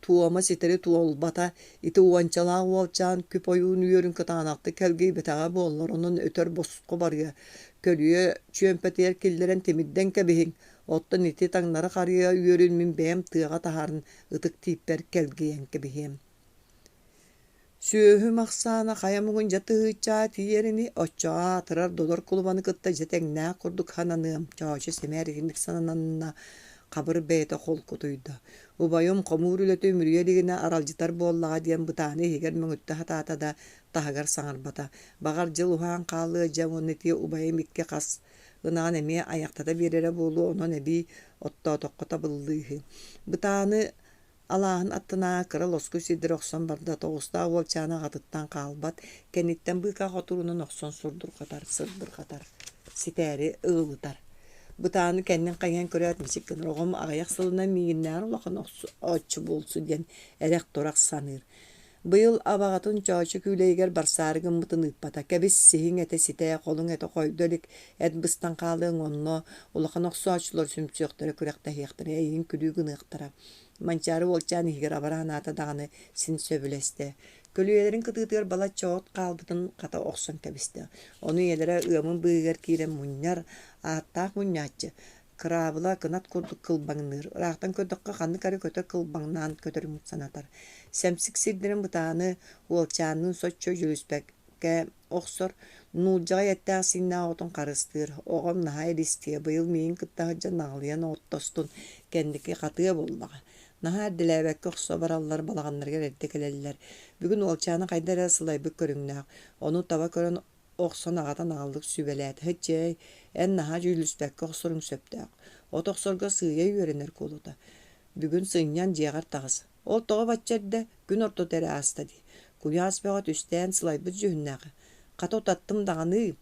туома ситэри туолбата, ити уончалаах уолчаан күп ойуун үөрүн кытаанахтык кэлгийбэтэҕэ буоллар, онон өтөр босхо барыа, көлүйэ чүөмпэтигэр киллэрэн тимирдэн кэбиһиҥ, оттон ити таҥнары харыйа үөрүн мин бэйэм тыаҕа таһааран ытык тииппэр кэлгийэн кэбиһиэм. Сүөһүм ахсаана хайа муҥун дьэ тыһыынчаҕа тиийэр ини, оччоҕо аатырар Додор кулубаны кытта дьэ тэҥнээх курдук сананыам, Чоочо сэмээр итинник сананна, хабыр бэйэтэ холкутуйда. Убайым хомуур үлэтэ үмүрүйэ илигинэ аралдьытар буоллаҕа диэн бытааны иһигэр мөҥүттэ сатаата да, таһыгар саҥарбата. Баҕар дьыл уһаан хаалыа дьэ уонна ити убайым икки хас ынаҕын эмиэ айахтата биэрэрэ буолуо, онон эбии оттоотоххо табыллыыһы. Бытааны алааһын аттынааҕы кыра лоскуй сирдэри охсон барда, тоҕустаах уолчааны аҕатыттан хаалбат, кэнниттэн быыкаа хотуурунан охсон сурдурҕатар, сырдырҕатар, ситээри ыгылытар. Бытааны кэннин хайыһан көрөөт мичик гынар, оҕом аҕыйах сылынан миигиннээҕэр улахан оччу буолсу диэн эрэх-турах саныыр. Быйыл абаҕатын Чоочо күүлэйигэр барсаары гыммытын ыыппата: «Кэбис, сиһиҥ этэ ситэ, холуҥ этэ хойдо илик, эт быстан хаалыаҥ онно, улахан охсооччулар сүмсүөхтэрэ, күрэхтэһиэхтэрэ, эйигин күлүү гыныахтара» Манчаары уолчаан иһигэр абара санаата даҕаны син сөбүлэстэ. Көлүйэлэрин кытыытыгар балачча от хаалбытын хата охсон кэбистэ. Ону ийэлэрэ ыамын быыһыгар киирэн мунньар, ааттаах мунньааччы, Кыраабыла кынат курдук кылбаҥныыр, ыраахтан көрдөххө ханнык эрэ көтөр кылбаҥнаан көтөрүн санатар. Сэмсик сирдэрин бытааны уолчаанныын соччо дьүрүспэккэ охсор, нуулдьаҕай эттээх-сииннээх оҕотун харыстыыр. Оҕом наһаа илистиэ, быйыл миигин кытта сылдьан наҕылыйан оттостун, кэнники хатыа буоллаҕа. Наһаа эрдэлээбэккэ охсо бараллар, балаҕаннарыгар эрдэ кэлэллэр. Бүгүн уолчаана хайда эрэ сылайбыт көрүҥнээх, ону таба көрөн охсон аҕата наҕыллык сүбэлээтэ: «Чээй, эн наһаа дьүүллүспэккэ охсоруҥ сөптөөх. От охсорго сыыйа үөрэнэр куолута. Бүгүн сынньан дьиэҕэр таҕыс. Ол тоҕо бачча эрдэ, күн ортото эрэ ааста дии. Куйаас бөҕө түстээн сылайбыт дьүһүннээх. Хата утаттым даҕаныы.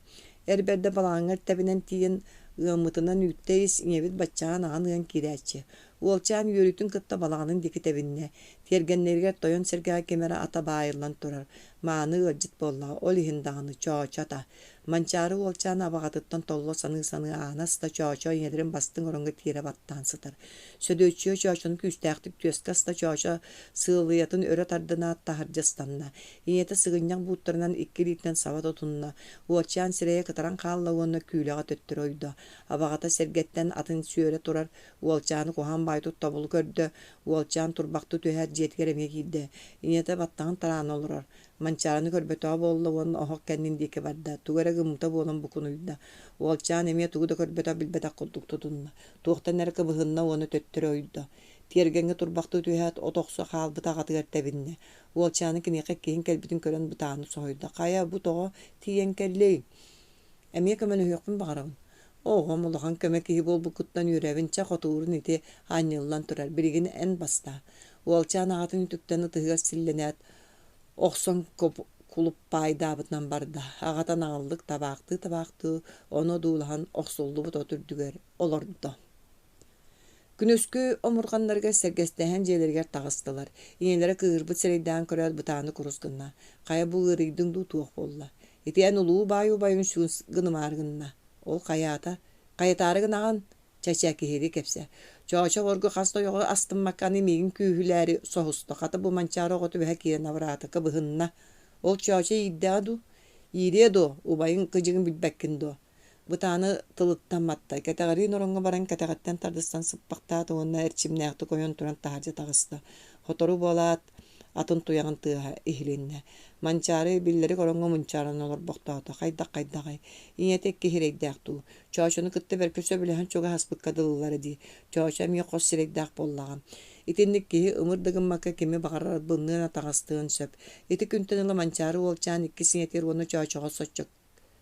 Эр бэрдэ балаҕаҥҥар тэбинэн тиийэн ыаммытынан үүттэ ис, ийэбит баччаҕа наҕан ыан киирээччи. Уолчаан үөрүүтүн кытта балаҕанын диэки тэбиннэ. Тиэргэннэригэр тойон сэргэҕэ ким эрэ ата баайыллан турар. Мааны ыалдьыт буоллаҕа, ол иһин даҕаны Чоочо ата. Манчаары уолчаан абаҕатыттан толло саныы-саныы аана аста Чоочо ийэлэрин бастыҥ ороҥҥо тиэрэ баттаан сытар. Сөдүөччүйэ Чоочону күүстээхтик түөскэ аста Чоочо сыалыйатын өрө тардынаат таһырдьа ыстанна. Ийэтэ сыгынньах бууттарынан икки илиитинэн саба тутунна. Уолчаан сирэйэ кытаран хаалла уонна күүлэҕэ төттөрү ойдо. Абаҕата сэргэттэн атын сүөрэ турар уолчааны куһаҕан баайытык тобулу көрдө, Уолчаан турбахтыы түһээт дьиэтигэр эмиэ киирдэ. Ийэтэ баттаҕын тараана олорор. Манчаарыны көрбөтөҕө буолла уонна оһох кэннин диэки барда, тугу эрэ гыммыта буолан букунуйда. Уолчаан эмиэ тугу да көрбөтөх-билбэтэх курдук тутунна. Туохтан эрэ кыбыһынна уонна төттөрү ойдо. Тиэргэҥҥэ турбахтыы түһээт, от охсо хаалбыт аҕатыгар тэбиннэ. Уолчааны киниэхэ иккиһин кэлбитин көрөн бытааны соһуйда: «Хайа, бу тоҕо тиийэн кэллиҥ? Эмиэ көмөлөһүөхпүн баҕарабын. Оҕом улахан көмө киһи буолбуккуттан үөрэбин, чэ, хотуурун ити анньыллан турар, билигин эн бастаа. Уолчаан аҕатын үтүктэн ытыһыгар силлэнээт, охсон кулуппаайдаабытынан барда. Аҕата наҕыллык табаахтыы-табаахтыы ону одуулаһан охсуллубут от үрдүгэр олордо. Күнүскү омурҕаннарыгар сэргэстэһэн дьиэлэригэр таҕыстылар. Ийэлэрэ кыыһырбыт сирэйдээн көрөөт бытааны курус гынна: «Хайа бу ыарыйдыҥ дуу, туох буолла? Ити эн улуу баай убайыҥ сүүс гынымаары гынна. Ол хайаата? Хайатаары гынаҕын? Чэ-чэ, киһилии кэпсээ. Чоочо обургу хас да ойоҕу астыммакка аны миигин күүһүлээри соһуста. Хата бу Манчаары оҕо түбэһэ киирэн абыраата, кыбыһынна. Ол Чоочо иирдэҕэ дуу? Иириэ дуо? Убайыҥ кыдьыгын билбэккин дуо? Бытааны тылыттан матта, кэтэҕириин ороҥҥо баран кэтэҕиттэн тардыстан сыппахтаата уонна эрчимнээхтик ойон туран таһырдьа таҕыста. Сотору буолаат, атын туйаҕын тыаһа иһилиннэ. Манчаары биллэрик ороҥҥо мунчааран олорбохтоото. Хайдах-хайдаҕай? Ийэтэ икки сирэйдээх дуу? Чоочону кытта бэркэ сөбүлэһэн чугаһаспыкка дылылара дии. Чоочо эмиэ хос сирэйдээх буоллаҕа. Итинник киһи ымыр да гыммакка кими баҕарар албынныан, атаҕастыан сөп. Ити күнтэн ыла Манчаары уолчаан иккис ийэтигэр уонна Чоочоҕо соччо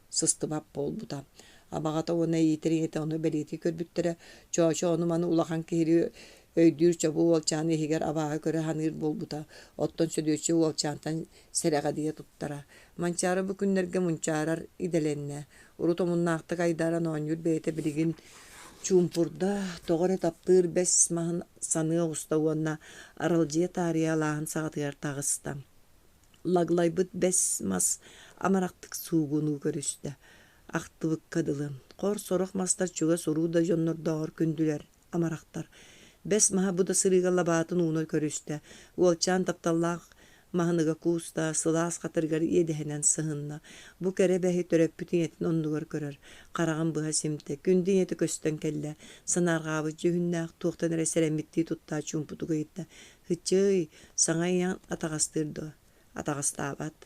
сыстыбат буолбута. Абаҕата уонна иитэр ийэтэ ону бэлиэтии көрбүттэрэ. Чоочо ону-маны улахан киһилии өйдүүр чобуо уолчааны иһигэр абааһы көрө саныыр буолбута. Оттон Сөдүөччүйэ уолчаантан сэрэҕэдийэ туттара. Манчаары бу күннэргэ мунчаарар идэлэннэ. Урут омуннаахтык айдааран оонньуур бэйэтэ билигин чуумпурда, тоҕо эрэ таптыыр бэс маһын саныы оҕуста уонна аралдьыйа таарыйа алааһын саҕатыгар таҕыста. Лаглайбыт бэс мас амарахтык суугунуу көрүстэ. Ахтыбыкка дылы, хор сорох мастар чугас уруу да дьоннордооҕор күндүлэр, амарахтар. Бэс маһа бу да сырыыга лабаатын ууна көрүстэ. Уолчаан тапталлаах маһын ыга кууста, сылаас хатырыгар иэдэһинэн сыһынна. Бу кэрэ бэһи төрөппүт ийэтин оннугар көрөр, хараҕын быһа симтэ, күндү ийэтэ көстөн кэллэ. Санаарҕаабыт дьүһүннээх, туохтан эрэ сэрэммиттии туттаа чуумпутук ыйытта: «Һыччыый, саҥа ийэҥ атаҕастыыр дуо?» «Атаҕастаабат.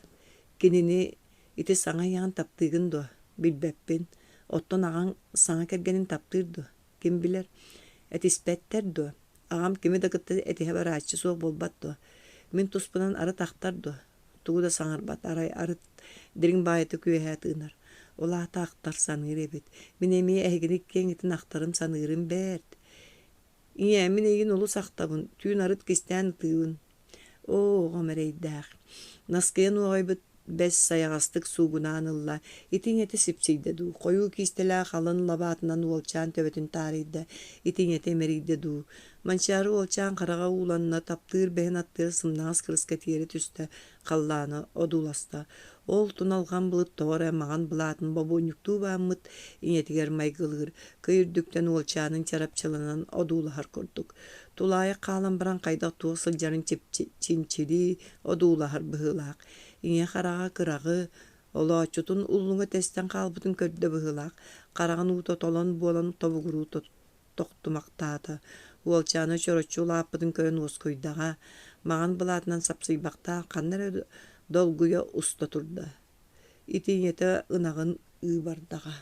Кинини ити саҥа ийэҕин таптыыгын дуо?» «Билбэппин. Оттон аҕаҥ саҥа кэргэнин таптыыр дуо?» Ким билэр, этиспэттэр дуо? Аҕам кими да кытта этиһэ барааччы суох буолбат дуо? Мин туспунан арыт ахтар дуо? Тугу да саҥарбат, арай арыт дириҥ баайытык үөһэ тыынар. Ол аата ахтар саныыр эбит. Мин эмиэ эһигини киэҥитин ахтарым саныырым бэрт. Ийээ, мин эйигин олус ахтабын, түүн арыт кистээн ытыыбын. Оо, оҕом эрэйдээх. Наскыйан уоҕайбыт бэс сайаҕастык суугунаан ылла, ити ийэтэ сипсийдэ дуу, хойуу киистэлээх алын лабаатынан уолчаан төбөтүн таарыйда, ити ийэтэ имэрийдэ дуу. Манчаары уолчаан хараҕа ууланна, таптыыр бэһин аттыгар сымнаҕас кырыска тиэрэ түстэ, халлааны одууласта. Ол туналҕан былыт тоҕо эрэ маҥан былаатын бобуонньуктуу бааммыт ийэтигэр майгылыыр, кый үрдүктэн уолчаанын чарапчыланан одуулаһар курдук. Тулаайах хаалан баран хайдах-туох сылдьарын чинчилии одуулаһар быһыылаах. Ийэ хараҕа кыраҕы, олооччутун уллуҥа тэстэн хаалбытын көрдө быһыылаах, хараҕын уута толон буолан тобугуруу тохтумахтаата. Уолчаана чороччу улааппытын көрөн уоскуйдаҕа, маҥан былаатынан сапсыйбахтаах ханна эрэ долгуйа уста турда. Ити ийэтэ ынаҕын ыы бардаҕа.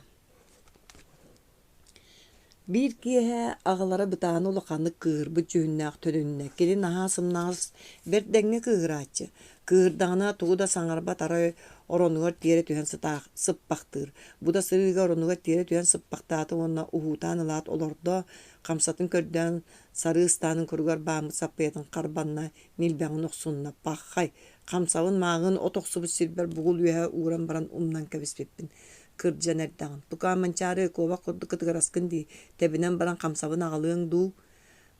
Биир киэһэ аҕалара бытааны улаханнык кыыһырбыт дьүһүннээх төнүннэ. Кини наһаа сымнаҕас, бэрт дэҥҥэ кыыһырааччы. Кыыһырдаҕына тугу да саҥарбат арай оронугар тиэрэ түһэн сытаах сыппахтыыр. Бу да сырыыга оронугар тиэрэ түһэн сыппахтаата уонна уһуутаан ылаат олордо, хамсатын көрдөөн сарыы ыстаанын куругар бааммыт саппыйатын харбанна, ньилбэҕин охсунна. Паххай, хамсабын мааҕын от охсубут сирбэр бугул үөһэ ууран баран умнан кэбиспиппин. Кырдьан эрдэҕин, тукаа Манчаары куобах курдук кытыгыраскын дии, тэбинэн баран хамсабын аҕалыаҥ дуу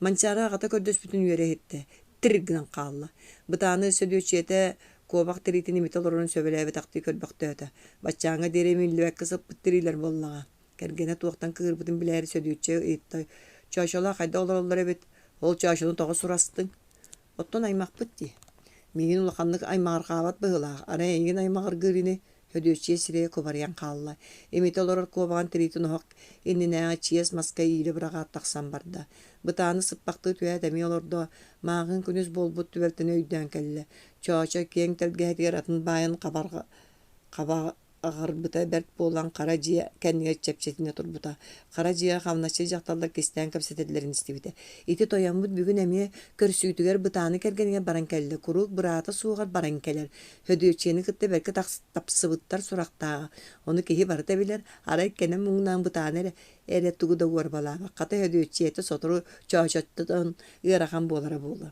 Манчаары аҕата көрдөспүтүн үөрэ иһиттэ, тир гынан хаалла. Бытааны Сөдүөччүйэтэ куобах тириитин имитэ олорорун сөбүлээбэтэхтии көрбөхтөөтө. Баччааҥҥа диэри имиллибэккэ сыппыт тириилэр буоллаҕа. Кэргэнэ туохтан кыырбытын билээри Сөдүөччүйэ ыйытта: «Чоочолоох хайдах олороллор эбит? Ол чоочону тоҕо сурастыҥ?» «Оттон аймахпыт дии. Миигин улаханнык аймаҕырҕаабат быһыылаах, арай эйигин аймаҕыргыыр ини» Сөдүөччүйэ сирэйэ кубарыйан хаалла, имитэ олорор куобаҕын тириитин оһох иннинээҕи чиэс маска иилэ быраҕаат тахсан барда. Бытааны сыппахтыы түһээт эмиэ олордо, мааҕын күнүс буолбут түбэлтэни өйдөөн кэллэ. Чоочо киэҥ тэлгэһэтигэр атын баайын хабаҕырбыта бэрт буолан хара дьиэ кэннигэр чэпчэтинэ турбута. Хара дьиэҕэ хамначчы дьахталлар кистээн кэпсэтэллэрин истибитэ. Ити тойоммут бүгүн эмиэ көрсүүтүгэр Бытааны кэргэнигэр баран кэллэ, куруук быраата суоҕар баран кэлэр. Сөдүөччүйэни кытта бэркэ тапсыбыттар сурахтааҕа, ону киһи барыта билэр, арай кэнэ муҥнаан бытаана эрэ, эрэ тугу да уорбалаабат, хата Сөдүөччүйэтэ сотору чоочоттон ыарахан буолара буолуо.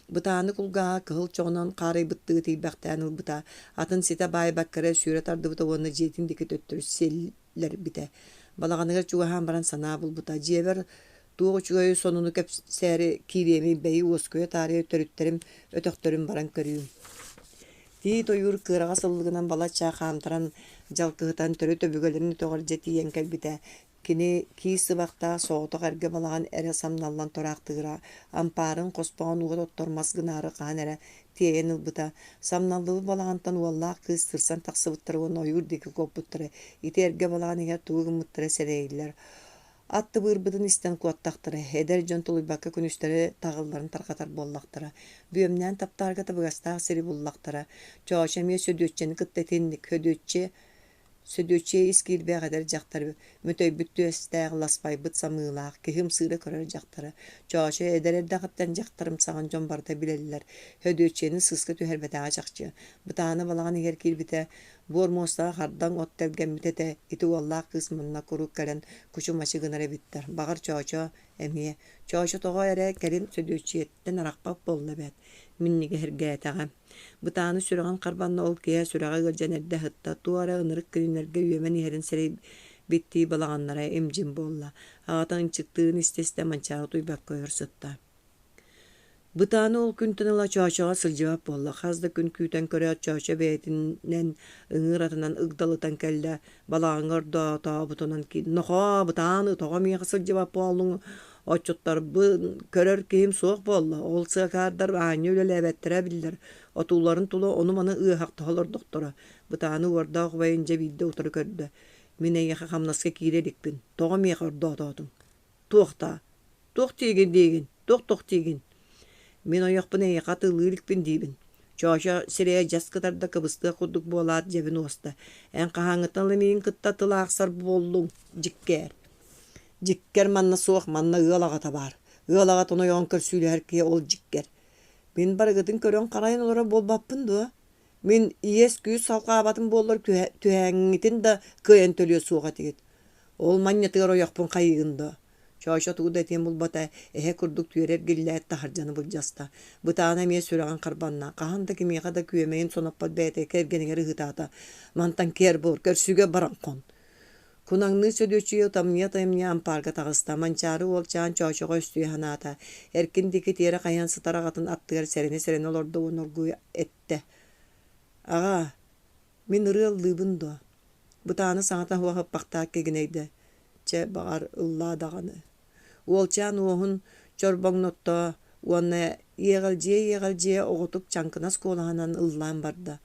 Бытааны кулгааҕа кыһыл чоҕунан хаарыйбыттыы ытыйбахтаан ылбыта, атын ситэ баайбакка эрэ сүүрэ тардыбыта уонна дьиэтин диэки төттөрү сиэллэрбитэ. Балаҕаныгар чугаһаан баран санаа булбута, дьиэбэр туох үчүгэйи сонуну кэпсээри киириэмий бэйи уоскуйа таарыйа төрүттэрим өтөхтөрүн баран көрүүм. Тиит ойуур кыараҕас ыллыгынан балачча хаамтаран дьалкыһытан төрүт өбүгэлэрин өтөҕөр дьэ тиийэн кэлбитэ. Кини киис сыбахтаах соҕотох эргэ балаҕан эрэ самналлан тураахтыыра, ампаарын хоспоҕун уот оттор мас гынаары хаһан эрэ тиэйэн ылбыта. Самналлыбыт балаҕантан уоллаах кыыс сырсан тахсыбыттара уонна ойуур диэки куоппуттара. Ити эргэ балаҕан иһигэр тугу гыммыттара сэрэйиллэр. Ат тыбыырбытын истэн куоттахтара, эдэр дьон тулуйбакка күнүстэри таҕылларын тарҕатар буоллахтара. Бүөмнээн таптаарга табыгастаах сири буллахтара. Чоочо эмиэ Сөдүөччэни кытта итинник Сөдүөччэ Сөдүөччүйэ ис киирбэх эдэр дьахтар, мөтөйбүт түөстээх, ласпайбыт самыылаах, киһи ымсыыра көрөр дьахтара. Чоочо эдэр эрдэҕиттэн дьахтарымсаҕын дьон барыта билэллэр. Сөдүөччүйэни сыыска түһэрбэтэҕэ чахчы. Бытаана балаҕан иһигэр киирбитэ, буор муостаҕа хардаҥ от тэлгэммит этэ, ити уоллаах кыыс манна куруук кэлэн кучу-мачы гынар эбиттэр. Баҕар, Чоочо эмиэ. Чоочо тоҕо эрэ кэлин Сөдүөччүйэттэн арахпат буолла эбээт, минньигэһиргээтэҕэ. Бытааны сүрэҕин харбанна, ол киэһэ сүрэҕэ ыалдьан эрдэ аһытта, туох эрэ ынырык кинилэргэ үөмэн иһэрин сэрэйбиттии балаҕаннара им-дьим буолла. Аҕата ынчыктыырын истэ-истэ Манчаары утуйбакка өр сытта. Бытааны ол күнтэн ыла Чоочоҕо сылдьыбат буолла. Хас да күн күүтэн көрөөт, Чоочо бэйэтинэн ыҥыыр атынан ыгдалытан кэллэ. Балаҕаҥҥа ордоотообутунан «Нохоо, бытааны, тоҕо миэхэ сылдьыбат буоллуҥ? Отчуттарбын көрөр киһим суох буолла, ол сыакаардар аанньа үлэлээбэттэрэ биллэр, отууларын тула ону-маны ыаһахтаһа олордохторо». Бытааны уордаах убайын дьэ биирдэ утары көрдө: «Мин эйиэхэ хамнаска киирэ иликпин, тоҕо миэхэ ордоотоотуҥ?» «Туох даа? Туох диигин диигин? Туох-туох диигин?» «Мин ойохпун эйиэхэ атыылыы иликпин диибин». Чоочо сирэйэ дьэс кытарда кыбыстыах курдук буолаат дьэбин уоста: «Эн хаһааҥҥыттан ыла миигин кытта тыл аахсар буоллуҥ, дьиккээр?» Дьиккэр манна суох, манна ыал аҕата баар. Ыал аҕатын ойоҕун көрсүүлэһэр киһи ол дьиккэр. Мин барыгытын көрөн-харайан олорор буолбаппын дуо? Мин иэс-күүс салҕаабатым буоллар түһээҥҥитин да кыайан төлүө суох этигит. Ол манньатыгар ойохпун хайыыгын дуо? Чоочо тугу да этиэн булбата, эһэ курдук түөрэ эргиллээт таһырдьаны былдьаста. Бытаана эмиэ сүрэҕин харбанна, хаһан да кимиэхэ да күөмэйин соноппот бэйэтэ кэргэнигэр ыһыытаата: «Мантан киэр буор, көрсүүгэ баран хон!» Кунаҥныы Сөдүөччүйэ утамньыйа-утамньыйа ампаарга таҕыста, Манчаары уолчаан Чоочоҕо өстүйэ санаата, эркин диэки тиэрэ хайан сытар аҕатын аттыгар сэрэнэ-сэрэнэ олордо уонна оргууй эттэ: «Аҕаа, мин ырыа ыллыыбын дуо?» Бытааны саҥата суох ыппахтаах кигинэйдэ: «Чэ, баҕар, ыллаа даҕаны» Уолчаан уоһун чорбоҥнотто уонна иэҕэлдьийэ-иэҕэлдьийэ оҕотук чаҥкынас куолаһынан ыллаан барда: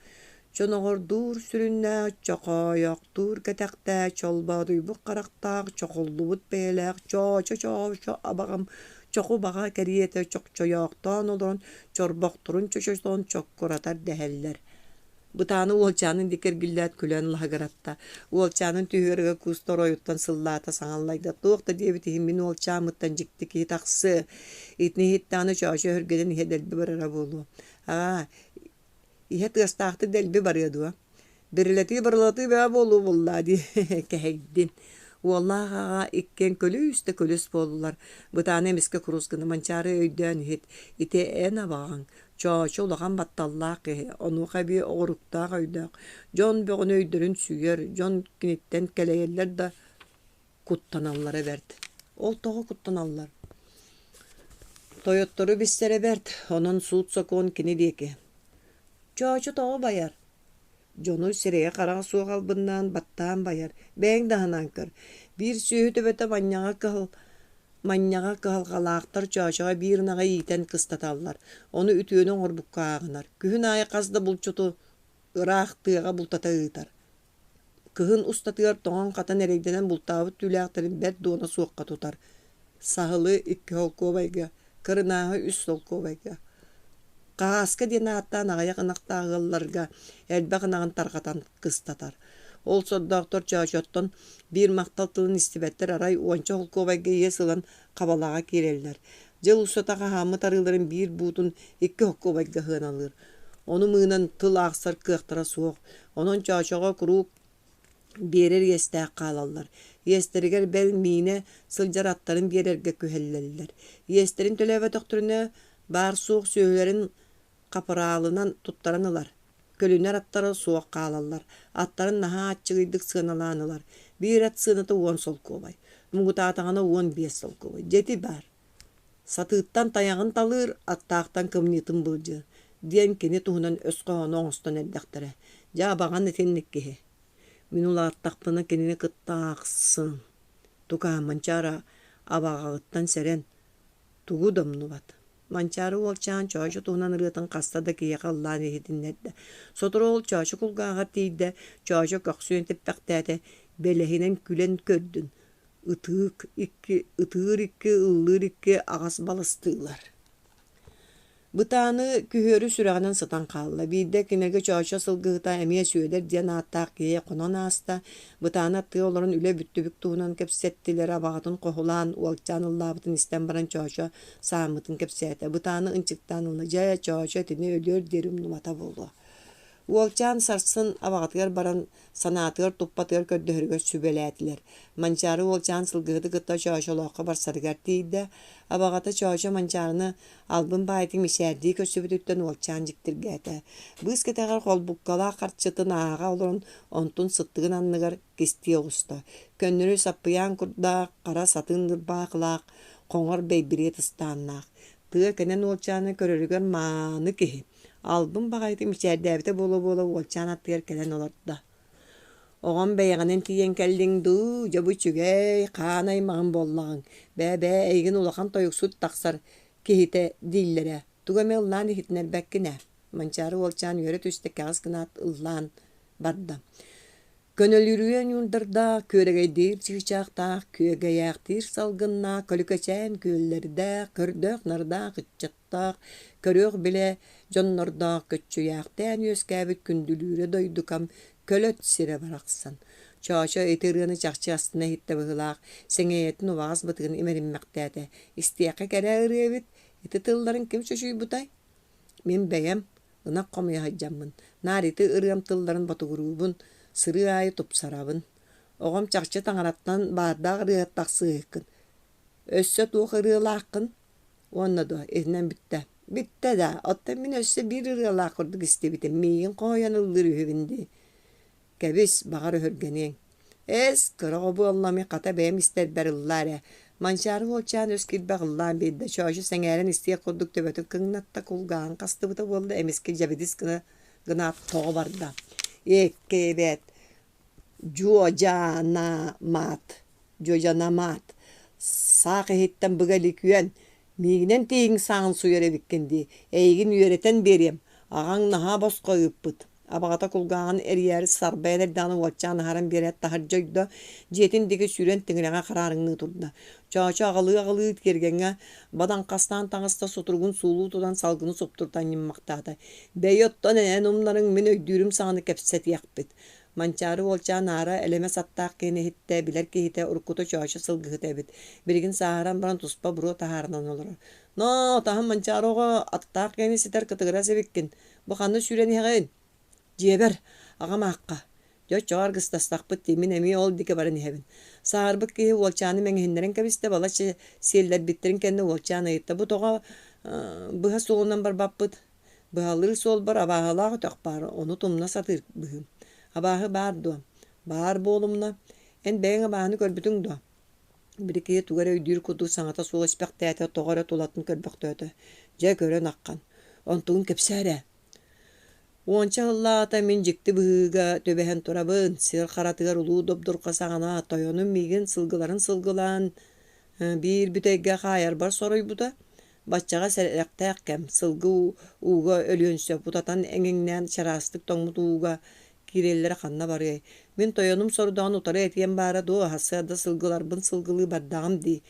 Чоноҕордуур сүрүннээх, чохоойохтуур кэтэхтээх, чолбоодуйбут харахтаах, чохуллубут бэйэлээх чоочо-чоочо абаҕам чоху баҕа кэриэтэ чохчойоохтоон олорон чорбохторун чочотон чоккуратар дэһэллэр Бытааны уолчаанын диэки эргиллээт күлэн лаһыгыратта. Уолчаанын түһүөрүгэ кууста оройуттан сыллаата, саҥаллайда: «Туох да диэбит иһин мин уолчааммыттан дьикти киһи тахсыа. Итини иһиттэҕинэ Чоочо өһүргэнэн иһэ дэлби барара буолуо. Аа, иһэ тыастаахтык дэлби барыа дуо? Бирилэтии-барылатыы бөҕө буолуо буоллаа дии кэһэйдин. Уоллаах аҕа иккиэн күлүүс да күлүс буоллулар. Бытааны эмискэ курус гына Манчаары өйдөөн иһит, ити эн абаҕаҥ, Чоочо улахан батталлаах киһи, онуоха эбии оҕуруктаах өйдөөх, дьон бөҕөнү өйдөрүн сүүйэр, дьон киниттэн кэлэйэллэр да куттаналлара бэрт. Ол тоҕо куттаналлар? Тойоттору билсэрэ бэрт, онон суут-сокуон кини диэки. Чоочо тоҕо байар? Дьону сирэйэ-хараҕа суох албыннаан, баттаан байар, бэйэҥ да аһынан көр. Биир сүөһү төбөтө манньаҕа кыһыл Манньаҕа кыһалҕалаахтар Чоочоҕо биир ынаҕы иитэн кыстаталлар, ону үтүөнү оҥорбукка ааҕынар. Күһүн аайы хас да булчуту ыраах тыаҕа бултата ыытар. Кыһын устатыгар тоҥон-хатан эрэйдэнэн бултаабыт түүлээхтэрин бэрт дуона суохха тутар. Саһылы 2 солкуобайга, кырынааһы 3 солкуобайга. Хаһааска диэн ааттаан аҕыйах ынахтаах ыалларга элбэх ынаҕын тарҕатан кыстатар. Ол сордоохтор Чоочоттон биир махтал тылын истибэттэр арай уонча холкуобайга иэс ылан хабалаҕа киирэллэр. Дьыл устата хаһааммыт арыыларын биир буутун 2 холкуобайга сыаналыыр. Ону мыынан тыл аахсар кыахтара суох. Онон Чоочоҕо куруук биэрэр иэстээх хаалаллар. Иэстэригэр бэл миинэ сылдьар аттарын биэрэргэ күһэллэллэр. Иэстэрин төлөөбөтөхтөрүнэ баар-суох сүөһүлэрин хапыраалынан туттаран ылар. Көлүнэр аттара суох хаалаллар. Аттарын наһаа аччыгыйдык сыаналаан ылар. Биир ат сыаната 10 солкуобай. Муҥутаатаҕына 15 солкуобай. Дьэ ити баар. Сатыыттан тайаҕын талыыр, аттаахтан кымньыытын былдьыыр диэн кини туһунан өс хоһооно оҥостон эрдэхтэрэ. Дьэ, абаҕан итинник киһи. Мин улааттахпына кинини кытта аахсын. Тукаам, Манчаара абаҕаҕыттан сэрэн, тугу да умнубат. Манчаары уолчаан Чоочо туһунан ырыатын хаста да киһиэхэ ыллаан иһитиннэрдэ. Сотору ол Чоочо кулгааҕар тиийдэ, Чоочо көхсүн типпэхтээтэ, бэлэһинэн күлэн көрдүн, ытык икки, ытыыр икки, ыллыыр икки аҕас балыстыылар. Бытааны күһүөрү сүрэҕинэн сытан хаалла. Биирдэ кинигэ Чоочо сылгыһыта эмиэ Сүөдэр диэн ааттаах киһи хонон ааста. Бытааны аттыгар олорон үлэ бүттүбүк туһунан кэпсэттилэр, абаҕатын хоһулаан, уолчаан ыллаабытын истэн баран Чоочо сааммытын кэпсээтэ. Бытааны ынчыктаан ылла: «Дьэ, Чоочо итини өлүөр диэри умнубата буолуо». Уолчаан сарсын абаҕатыгар баран санаатыгар туппатыгар көрдөһөрүгэр сүбэлээтилэр. Манчаары уолчаан сылгыһыты кытта Чоочолооххо барсарыгар тиийдэ. Абаҕата Чоочо Манчаарыны албын баайытын мичээрдии көрсүбүтүттэн уолчаан дьиктиргээтэ. Быыс кэтэҕэр холбуккалаах харчытын ааҕа олорон онтун сыттыгын анныгар кистии оҕуста. Көннөрү саппыйаан курдаах, хара сатыын ырбаахылаах, хоҥор бэйбириэт ыстааннаах. Тыа кэнэн уолчааны көрөрүгэр мааны киһи. Албын баҕайытык мичээрдээбитэ буола-буола уолчаан аттыгар кэлэн олордо. Оҕом бэйэҕинэн тиийэн кэллиҥ дуу, дьэ бу үчүгэй, хаан аймаҕым буоллаҕыҥ. Бээ-бээ, эйигин улахан тойуксут тахсар киһитэ дииллэрэ. Тугу эмэ ыллаан иһитиннэрбэккин ээ. Манчаары уолчаан үөрэ түстэ, кэҕис гынаат ыллаан барда. Көнөлүрүйэ ньуурдардаах, күөрэгэйдиир чыычаахтаах, күөгэйээхтиир салгыннаах, көлүкэчээн күөллэрдээх, көрдөөх-нардаах ыччаттаах, көрүөх-билэ дьоннордоох көччүйээхтээн үөскээбит күндүлүүрэ дойдукам көлөт сирэ барахсан. Чоочо ити ырыаны чахчы астына иһиттэ быһыылаах, сэҥийэтин убаҕас бытыгын имэриммэхтээтэ. Истиэххэ кэрэ ырыа эбит, ити тылларын ким чочуйбутай? Мин бэйэм ынах хомуйа сылдьаммын, наар ити ырыам тылларын ботугуруубун, сырыы аайы тупсарабын. Оҕом чахчы таҥараттан баардаах ырыаһыт тахсыыһыккын. Өссө туох ырыалааххын? Уонна дуо, итинэн бүттэ. Бүттэ да, оттон мин өссө биир ырыалаах курдук истибитим, миигин хоһуйан ыллыыр үһүбүн дии. Кэбис, баҕар өһүргэниэҥ. Эс, кыра оҕо буоллами, хата бэйэм истэрбэр ыллаа эрэ. Манчаары уолчаан өс киирбэх ыллаан биэрдэ, Чоочо сэҥээрэн истиэх курдук төбөтүн кыҥнатта, кулгааҕын хастыбыта буолла, эмискэ дьэбидис гына гынаат тоҕо барда. Эккэ эбээт, дьуодьанамаат, дьуодьанамаат, саах иһиттэн быга илик үөн, миигинэн тииһиҥ сааҕын суйар эбиккин дии, эйигин үөрэтэн биэриэм, аҕаҥ наһаа босхо ыыппыт. Абаҕата кулгааҕын эрийээри сарбайан эрдэҕинэ уолчаан аһаран биэрээт таһырдьа ойдо, дьиэтин диэки сүүрэн тиҥилэҕэ хараарыҥныы турда. Чоочо аҕалыы-аҕалыы тиэргэҥҥэ бадаҥхастаан таҥаста сутуругун суулуу тутан салгыны суптурутан ньыммахтаата. «Бэйи оттон эн умнарыҥ мин өйдүүрүм саҕана кэпсэтиэхпит». Манчаары уолчаан аара элэмэс аттаах киһини иһиттэ, билэр киһитэ уруккута Чоочо сылгыһыта эбит. Билигин сааһыран баран туспа буруо таһаарынан олорор. «Ноо, таһым Манчаары оҕо, аттаах киһини ситэр кытыгырас эбиккин. Бу ханна сүүрэн иһэҕин? Дьиэбэр, аҕам аахха. Дьэ оччоҕо аргыстастахпыт дии, мин эмиэ ол диэки баран иһэбин. Сааһырбыт киһи уолчааны мэҥиһиннэрэн кэбистэ, балачча сиэллэрбиттэрин кэннэ уолчаан ыйытта: «Бу тоҕо быһа суолунан барбаппыт? Быһалыыр суолбар абааһылаах өтөх баар, ону тумна сатыыр быһыым. Абааһы баар дуо? Баар буолумна. Эн бэйэҥ абааһыны көрбүтүҥ дуо?» Били киһи тугу эрэ өйдүүр курдук саҥата суох испэхтээтэ, тоҕо эрэ тулатын көрбөхтөөтө. Дьэ, көрөн аххан. Онтугун кэпсээ эрэ. Уонча сыллааҕыта мин дьикти быһыыга түбэһэн турабын. Сир харатыгар улуу добдурҕа саҕана тойонум миигин сылгыларын сылгылаан биир бүтэйгэ хаайарбар соруйбута. Баччаҕа сэрэхтээх кэм, сылгы ууга өлүөн сөп, утатан эҥиҥнээн чараастык тоҥмут ууга киирэллэрэ ханна барыай? Мин тойонум сорудаҕын утары этиэм баара дуо, сарсыарда сылгыларбын сылгылыы бардаҕым дии.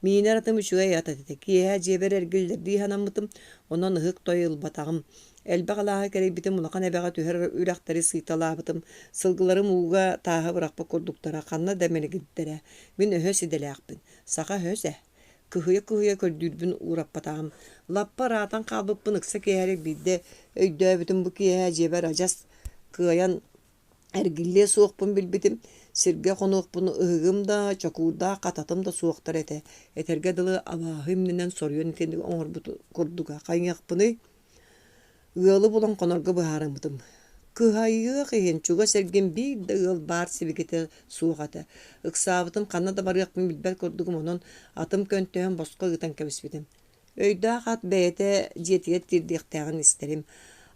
Миинэр атым үчүгэй ат этэ. Киэһэ дьиэбэр эргиллэрдии санаммытым, онон ыһык той ылбатаҕым. Элбэх алааһы кэрийбитим, улахан эбэҕэ түһэр үрэхтэри сыйталаабытым. Сылгыларым ууга тааһы бырахпыт курдуктара, ханна да мэлигирдэрэ. Мин өһөс идэлээхпин. Саха өһөс ээ. Кыһыйа-кыһыйа көрдүүрбүн уураппатаҕым. Лаппа ыраатан хаалбыппын ыкса киэһэрик биирдэ өйдөөбүтүм бу киэһэ дьиэбэр адьас кыайан эргиллиэ суохпун билбитим. Сиргэ хонуохпун ыһыгым да, чокуурдаах хататым да суохтар этэ. Этэргэ дылы абааһы имнэнэн соруйан итинник оҥорбут курдуга. Хайыахпыный? Ыалы булан хонорго быһаарыммытым. Кыһайыах иһин чугас эргин биир да ыал баар сибикитэ суох этэ. Ыксаабытым ханна да барыахпын билбэт курдугум, онон атым көнтөһөн босхо ыытан кэбиспитим. Өйдөөх ат бэйэтэ дьиэтигэр тиэрдиэхтээҕин истэрим.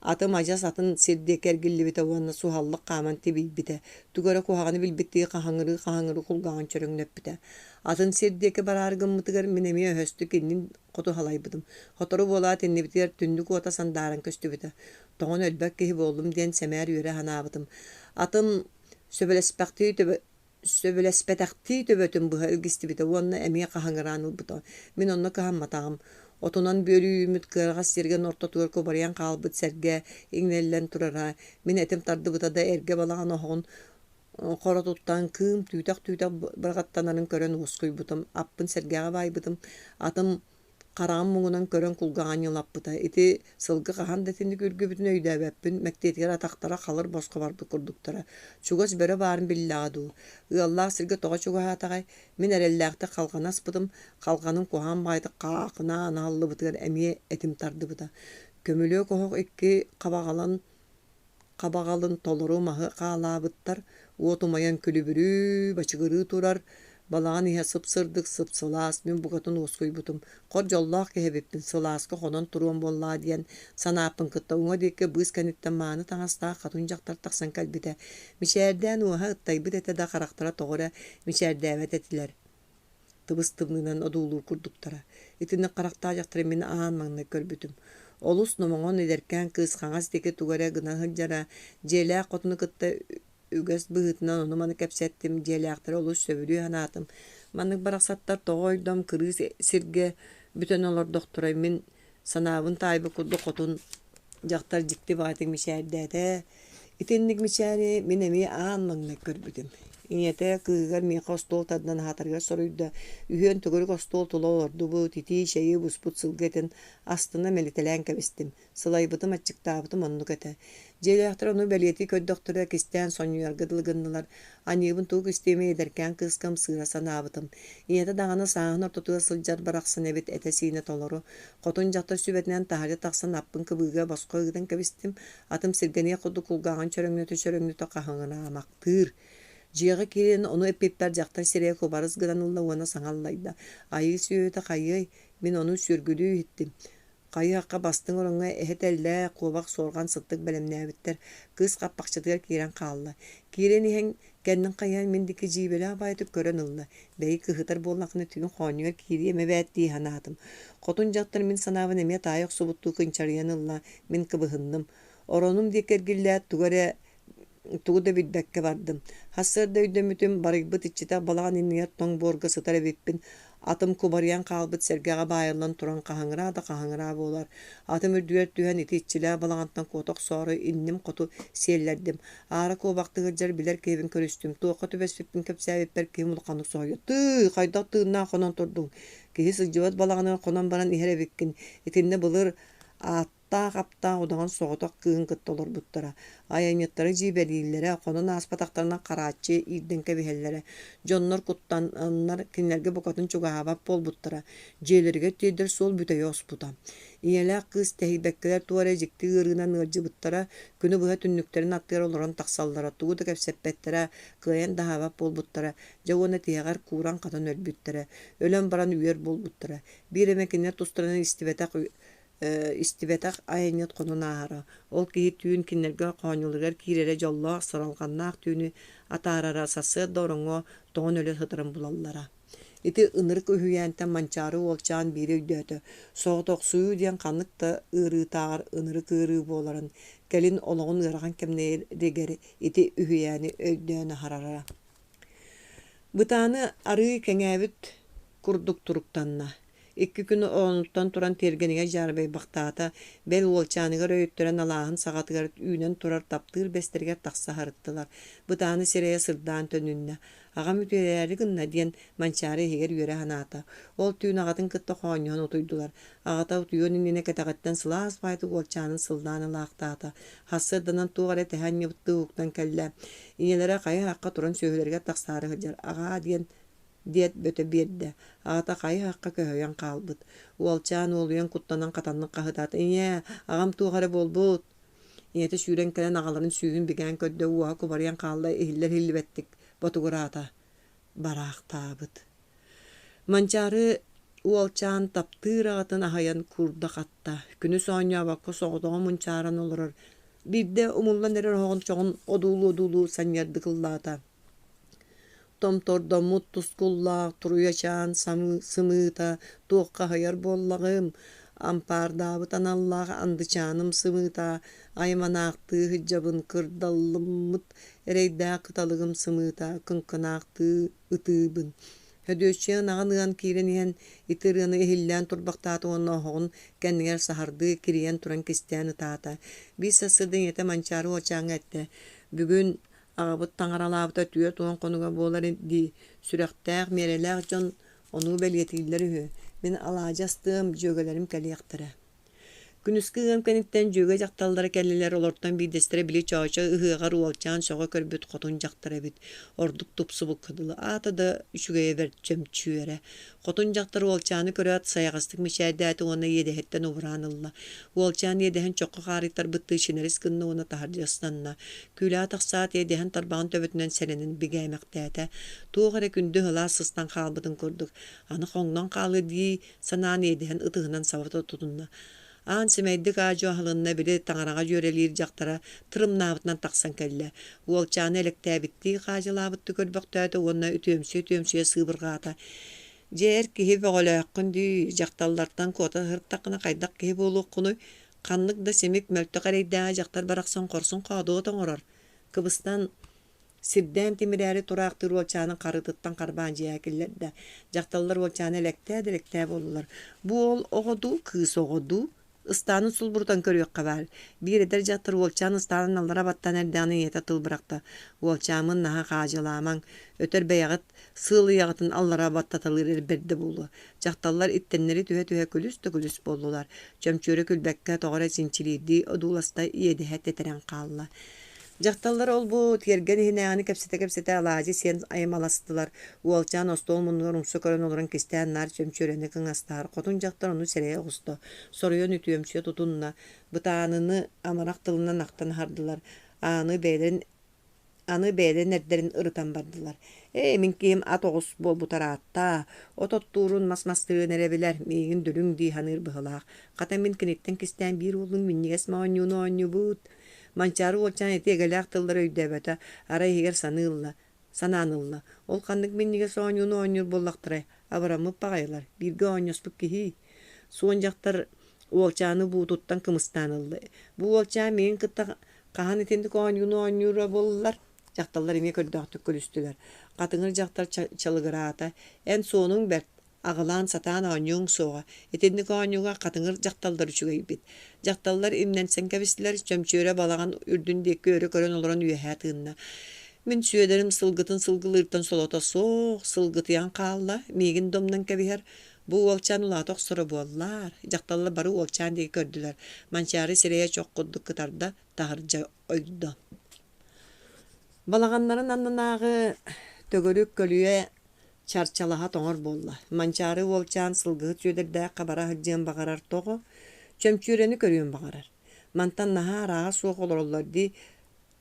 Атым адьас атын сир диэки эргиллибитэ уонна суһаллык хааман тибийбитэ. Тугу эрэ куһаҕаны билбиттии хаһыҥырыы-хаһыҥырыы кулгааҕын чөрөҥнөппүтэ. Атын сир диэки бараары гыммытыгар мин эмиэ өһөстүк иннин хоту халайбытым. Сотору буолаат иннибитигэр түннүк уота сандааран көстүбүтэ. Тоҥон өлбөт киһи буоллум диэн сэмээр үөрэ санаабытым. Атым сөбүлэспэхтии төбө сөбүлэспэтэхтии төбөтүн быһа илгистибитэ уонна эмиэ хаһыҥыраан ылбыта. Мин онно кыһамматаҕым. Отунан бүөлүүммүт кыараҕас сиргэн ортотугар кубарыйан хаалбыт сэргэ иҥнэллэн турара. Мин этим тардыбыта да эргэ балаҕан оһоҕун хоротуттан кыым түүтэх-түүтэх быраҕаттанарын көрөн уоскуйбутум. Аппын сэргэҕэ баайбытым. Атым Хараҕым муҥунан көрөн кулгааҕа ньылаппыта. Ити сылгы хаһан да итинник үргүбүтүн өйдөөбөппүн, мэктиэтигэр атахтара халыр босхо барбыт курдуктара. Чугас бөрө баарын биллэҕэ дуу? Ыаллаах сиргэ тоҕо чугаһаатаҕай? Мин эрэллээхтик халҕаны аспытым, халҕаным куһаҕан баҕайытык хаахынаан аһыллыбытыгар эмиэ этим тардыбыта. Көмүлүөк оһох икки хабаҕалан хабаҕалын толору маһы хаалаабыттар, уот умайан күлүбүрүү, бачыгырыы турар, балаҕан иһэ сып-сырдык, сып-сылаас, мин букатын уоскуйбутум, хор дьоллоох киһи эбиппин, сылааска хонон туруом буоллаҕа диэн санааппын кытта уҥа диэки быыс кэнниттэн мааны таҥастаах хатун дьахтар тахсан кэлбитэ. Мичээрдээн уоһа ыттайбыт этэ да харахтара тоҕо эрэ мичээрдээбэт этилэр тыбыс-тымныынан одуулуур курдуктара. Итинник харахтаах дьахтары мин аан маҥнай көрбүтүм. Олус номоҕон эдэркээн кыыс хаҥас диэки тугу эрэ гына сылдьара, дьиэлээх хотуну кытта үгэс быһыытынан ону-маны кэпсэттим, дьиэлээхтэри олус сөбүлүү санаатым. Маннык барахсаттар тоҕо ойдом кырыы сиргэ бүтэн олордохторой мин Санаабын таайбыт курдук хотун дьахтар дьикти баҕайытык мичээрдээтэ. Итинник мичээри мин эмиэ аан маҥнай көрбүтүм. Ийэтэ кыыһыгар миэхэ остуол тардан аһатарыгар соруйда. Үһүөн төгүрүк остуол тула олордубут, итии чэйи буспут сылгы этин астына мэлитэлээн кэбистим. Сылайбытым, аччыктаабытым оннук этэ. Дьиэлээхтэр ону бэлиэтии көрдөхтөрө, кистээн сонньуйарга дылы гыннылар. Аньыыбын тугу кистиэмий эдэркээн кыыска ымсыыра санаабытым. Ийэтэ даҕаны сааһын ортотугар сылдьар барахсан эбит, этэ-сиинэ толору. Хотун дьахтар сүбэтинэн таһырдьа тахсан аппын кыбыыга босхо ыытан кэбистим. Атым сиргэниэх курдук кулгааҕын чөрөҥнөтө-чөрөҥнөтө хаһыҥыраамахтыыр. Дьиэҕэ киирэн ону эппиппэр дьахтар сирэйэ кубарыс гынан ылла уонна саҥа аллайда: «Айыы сүөһүтэ хайыай, мин ону сүөргүлүү иһиттим. Хайыһахха бастыҥ ороҥҥо эһэ тэллээх, куобах суорҕан сыттык бэлэмнээбиттэр. Кыыс хаппахчытыгар киирэн хаалла. Киирэн иһэн кэннин хайыһан мин диэки дьиибэлээх баайытык көрөн ылла. Бэйи кыһытар буоллаххына түүн хоонньугар киириэм эбээт дии санаатым. Хотун дьахтар мин санаабын эмиэ таайа охсубуттуу кынчарыйан ылла, мин кыбыһынным. Оронум диэки эргиллээт тугу эрэ тугу да билбэккэ бардым. Сарсыарда өйдөммүтүм, барыйбыт иччитэх балаҕан иннигэр тоҥ буорга сытар эбиппин. Атым кубарыйан хаалбыт сэргэҕэ баайыллан туран хаһыҥыраа да хаһыҥыраа буолар. Атым үрдүгэр түһэн ити иччилээх балаҕантан куота охсоору инним хоту сиэллэрдим. Аара куобахтыы сылдьар билэр киһибин көрүстүм. Туохха түбэспиппин кэпсээбиппэр киһим улаханнык соһуйда. «Тыый, хайдах тыыннаах хонон турдуҥ? Киһи сылдьыбат балаҕаныгар хонон баран иһэр эбиккин. Итиннэ былыр аат Аптаах-аптаах удаҕан соҕотох кыыһын кытта олорбуттара, айанньыттары дьиибэлииллэрэ, хонон ааспатахтарына харааччы иирдэн кэбиһэллэрэ, дьоннор куттананнар кинилэргэ букатын чугаһаабат буолбуттара, дьиэлэригэр тиэрдэр суол бүтэйэ оспута. Ийэлээх кыыс тэһийбэккэлэр туох эрэ дьикти ыарыынан ыалдьыбыттара, күнү быһа түннүктэрин аттыгар олорон тахсаллара, тугу да кэпсэппэттэрэ, кыайан да аһаабат буолбуттара, дьэ уонна тиһэҕэр кууран-хатан өлбүттэрэ, өлөн баран үөр буолбуттара. Биир эмэ кинилэр тустарынан истибэтэх истибэтэх айанньыт хонон ааһара. Ол киһи түүн кинилэргэ хоонньуларыгар киирэрэ дьоллоох, сыралҕаннаах түүнү атаарара, сарсыарда ороҥҥо тоҥон өлө сытарын булаллара. Ити ынырык үһүйээнтэн Манчаары уолчаан биири өйдөөтө: соҕотохсуйуу диэн ханнык да ыарыытааҕар ынырык ыарыы буоларын, кэлин олоҕун ыарахан кэмнэригэр ити үһүйээни өйдөөн аһарара. Бытааны арыый кэҥээбит курдук туруктанна. Икки күн оонуттан туран тиэргэнигэр дьаарбайбахтаата, бэл уолчааныгар өйөттөрөн алааһын саҕатыгар үүнэн турар таптыыр бэстэригэр тахса сырыттылар. Бытааны сирэйэ сырдаан төнүннэ. Аҕам үтүөрээри гынна диэн Манчаары иһигэр үөрэ санаата. Ол түүн аҕатын кытта хоонньоһон утуйдулар. Аҕата утуйуон иннинэ кэтэҕиттэн сылаас баайдык уолчаанын сыллаан ылаахтаата. Сарсыарданан туох эрэ тэһэ анньыбыттыы уһуктан кэллэ. Ийэлэрэ хайа-хахха туран сүөһүлэригэр тахсаары сылдьар. Аҕаа диэн диэт бөтө биэрдэ. Аҕата хайы-хахха көһүйэн хаалбыт. Уолчаан уолуйан куттанан хатаннык хаһытаата: «Ийээ, аҕам туох эрэ буолбут!» Ийэтэ сүүрэн кэлэн аҕаларын сүүһүн бигээн көрдө, уоһа кубарыйан хаалла, иһиллэр-иһиллибэттик ботугураата. Бараахтаабыт. Манчаары Уолчаан таптыыр аҕатын аһыйан куурда хатта, күнүс оонньообокко соҕотоҕун мунчааран олорор. Биирдэ умуллан эрэр оһоҕун чоҕун одуулуу-одуулуу санньыардык ыллаата. Томтордоммут тускуллаах туруйачаан сымыыта туохха аһыйар буоллаҕым, ампаардаабыт аналлаах андычааным сымыыта, айманаахтыы сылдьабын кырдаллыммыт эрэйдээх кыталыгым сымыыта, кыҥкынаахтыы ытыыбын. Һөдүөччүйэ ынаҕын ыан киирэн иһэн ити ырыаны иһиллээн турбахтаата уонна оһоҕун кэннигэр саһардыы кирийэн туран кистээн ытаата. Биир сарсыарда ийэтэ Манчаары уолчааҥҥа эттэ: «Бүгүн аҕабыт таҥаралаабыта 40 хонуга буолар дии, сүрэхтээх, миэрэлээх дьон ону бэлиэтииллэр үһү. Мин алаадьы астыам, дьүөгэлэрим кэлиэхтэрэ». Күнүскү ыам кэнниттэн дьүөгэ дьахталлара кэллилэр, олортон биирдэстэрэ били Чоочо ыһыаҕар уолчаан сөҕө көрбүт хотун дьахтар эбит, ордук тупсубукка дылы, аата да үчүгэйэ бэрт чөмчүүрэ. Хотун дьахтар уолчааны көрөөт сайаҕастык мичээрдээтэ уонна иэдэһиттэн убураан ылла. Уолчаан иэдэһин чоххо хаарыйтарбыттыы чинэрис гынна уонна таһырдьа ыстанна. Күүлэҕэ тахсаат иэдэһин тарбаҕын төбөтүнэн сэрэнэн бигээмэхтээтэ. Туох эрэ күндү ыһылаас сыстан хаалбытын курдук, аны хоҥнон хаалыа дии санаан иэдэһин ытыһынан саба тутунна. Аан сэмэйдик аа-дьуо аһылынна, били таҥараҕа дьүөрэлиир дьахтара тырымнаабытынан тахсан кэллэ. Уолчааны элэктээбиттии хаадьылаабыттыы көрбөхтөөтө уонна үтүөмсүйэ-үтүөмсүйэ сыыбырҕаата. Дьэ эр киһи бөҕөлөөххүн дии, дьахталлартан куота сырыттаххына хайдах киһи буолуоххунуй? Ханнык да симик, мөлтөх эрэйдээҕи дьахтар барахсан хорсун хоодуот оҥорор. Кыбыстан Сирдээн тимирээри тураахтыыр уолчаанын харытыттан харбаан дьиэҕэ киллэрдэ. Дьахталлар уолчааны элэктээ да элэктээ буоллулар. Бу уол оҕо дуу, кыыс оҕо дуу? Ыстаанын сулбурутан көрүөххэ баар. Биир эдэр дьахтар уолчаан ыстаанын аллара баттаан эрдэҕинэ ийэтэ тыл бырахта. Уолчааммын наһаа хаадьылаамаҥ, өтөр бэйэҕит сыалыйаҕытын аллара баттаталыыр эр бэрдэ буолуо. Дьахталлар иттэннэри түһэ-түһэ күлүс да күлүс буоллулар. Чөмчүөрэ күлбэккэ тоҕо эрэ чинчилиирдии одууласта, иэдэһэ тэтэрэн хаалла. Дьахталлар ол-бу тиэргэн иһинээҕини кэпсэтэ-кэпсэтэ алаадьы сиэн аймаластылар. Уолчаан остуол муннугар умса көрөн олорон кистээн наар чөмчүөрэни кыҥастаһар. Хотун дьахтар ону сэрэйэ оҕуста. Соруйан үтүөмсүйэ тутунна. Бытааныны амарах тылынан ахтан аһардылар. Ааны бэйэлэрин Аны бэйэлэрин эрдэрин ырытан бардылар: «Ээ, мин киһим ат оҕус буолбута ыраатта, от оттуурун, мас мастыырын эрэ билэр, миигин дүлүҥ дии саныыр быһыылаах. Хата мин киниттэн кистээн биир уолун минньигэс моонньууну оонньуубут». Манчаары уолчаан ити эгэлээх тыллары өйдөөбөтө, арай иһигэр саныы ылла, санаан ылла: «Ол ханнык минньигэс оонньууну оонньуур буоллахтарай, абыраммыт баҕайылар, бииргэ оонньоспут киһии». Суон дьахтар уолчааны буутуттан кымыстаан ылла: «Бу уолчаан миигин кытта Хаһан итинник оонньууну оонньуура буоллар, дьахталлар эмиэ көрдөөхтүк күлүстүлэр. Хатыҥыр дьахтар чалыгыраата: «Эн суонуҥ бэрт, аҕылаан сатаан оонньуоҥ суоҕа. Итинник оонньууга хатыҥыр дьахталлар үчүгэйбит». Дьахталлар имнэнсэн кэбистилэр, Чөмчүөрэ балаҕан үрдүн диэки өрө көрөн олорон үөһэ тыынна. «Мин Сүөдэрим сылгытын сылгылыыртан солото суох, сылгытыйан хаалла, миигин да умнан кэбиһэр. Бу уолчаан улаата охсоро буоллаар, дьахталлар бары уолчаан диэки көрдүлэр, Манчаары сирэйэ чох курдук кытарда, таһырдьа ойдо. Балаҕаннарын аннынааҕы төгүрүк көлүйэ чарчалаһа тоҥор буолла. Манчаары уолчаан сылгыһыт Сүөдэрдээххэ бара сылдьыан баҕарар тоҕо? Чөмчүүрэни көрүөн баҕарар. Мантан наһаа ырааҕа суох олороллор дии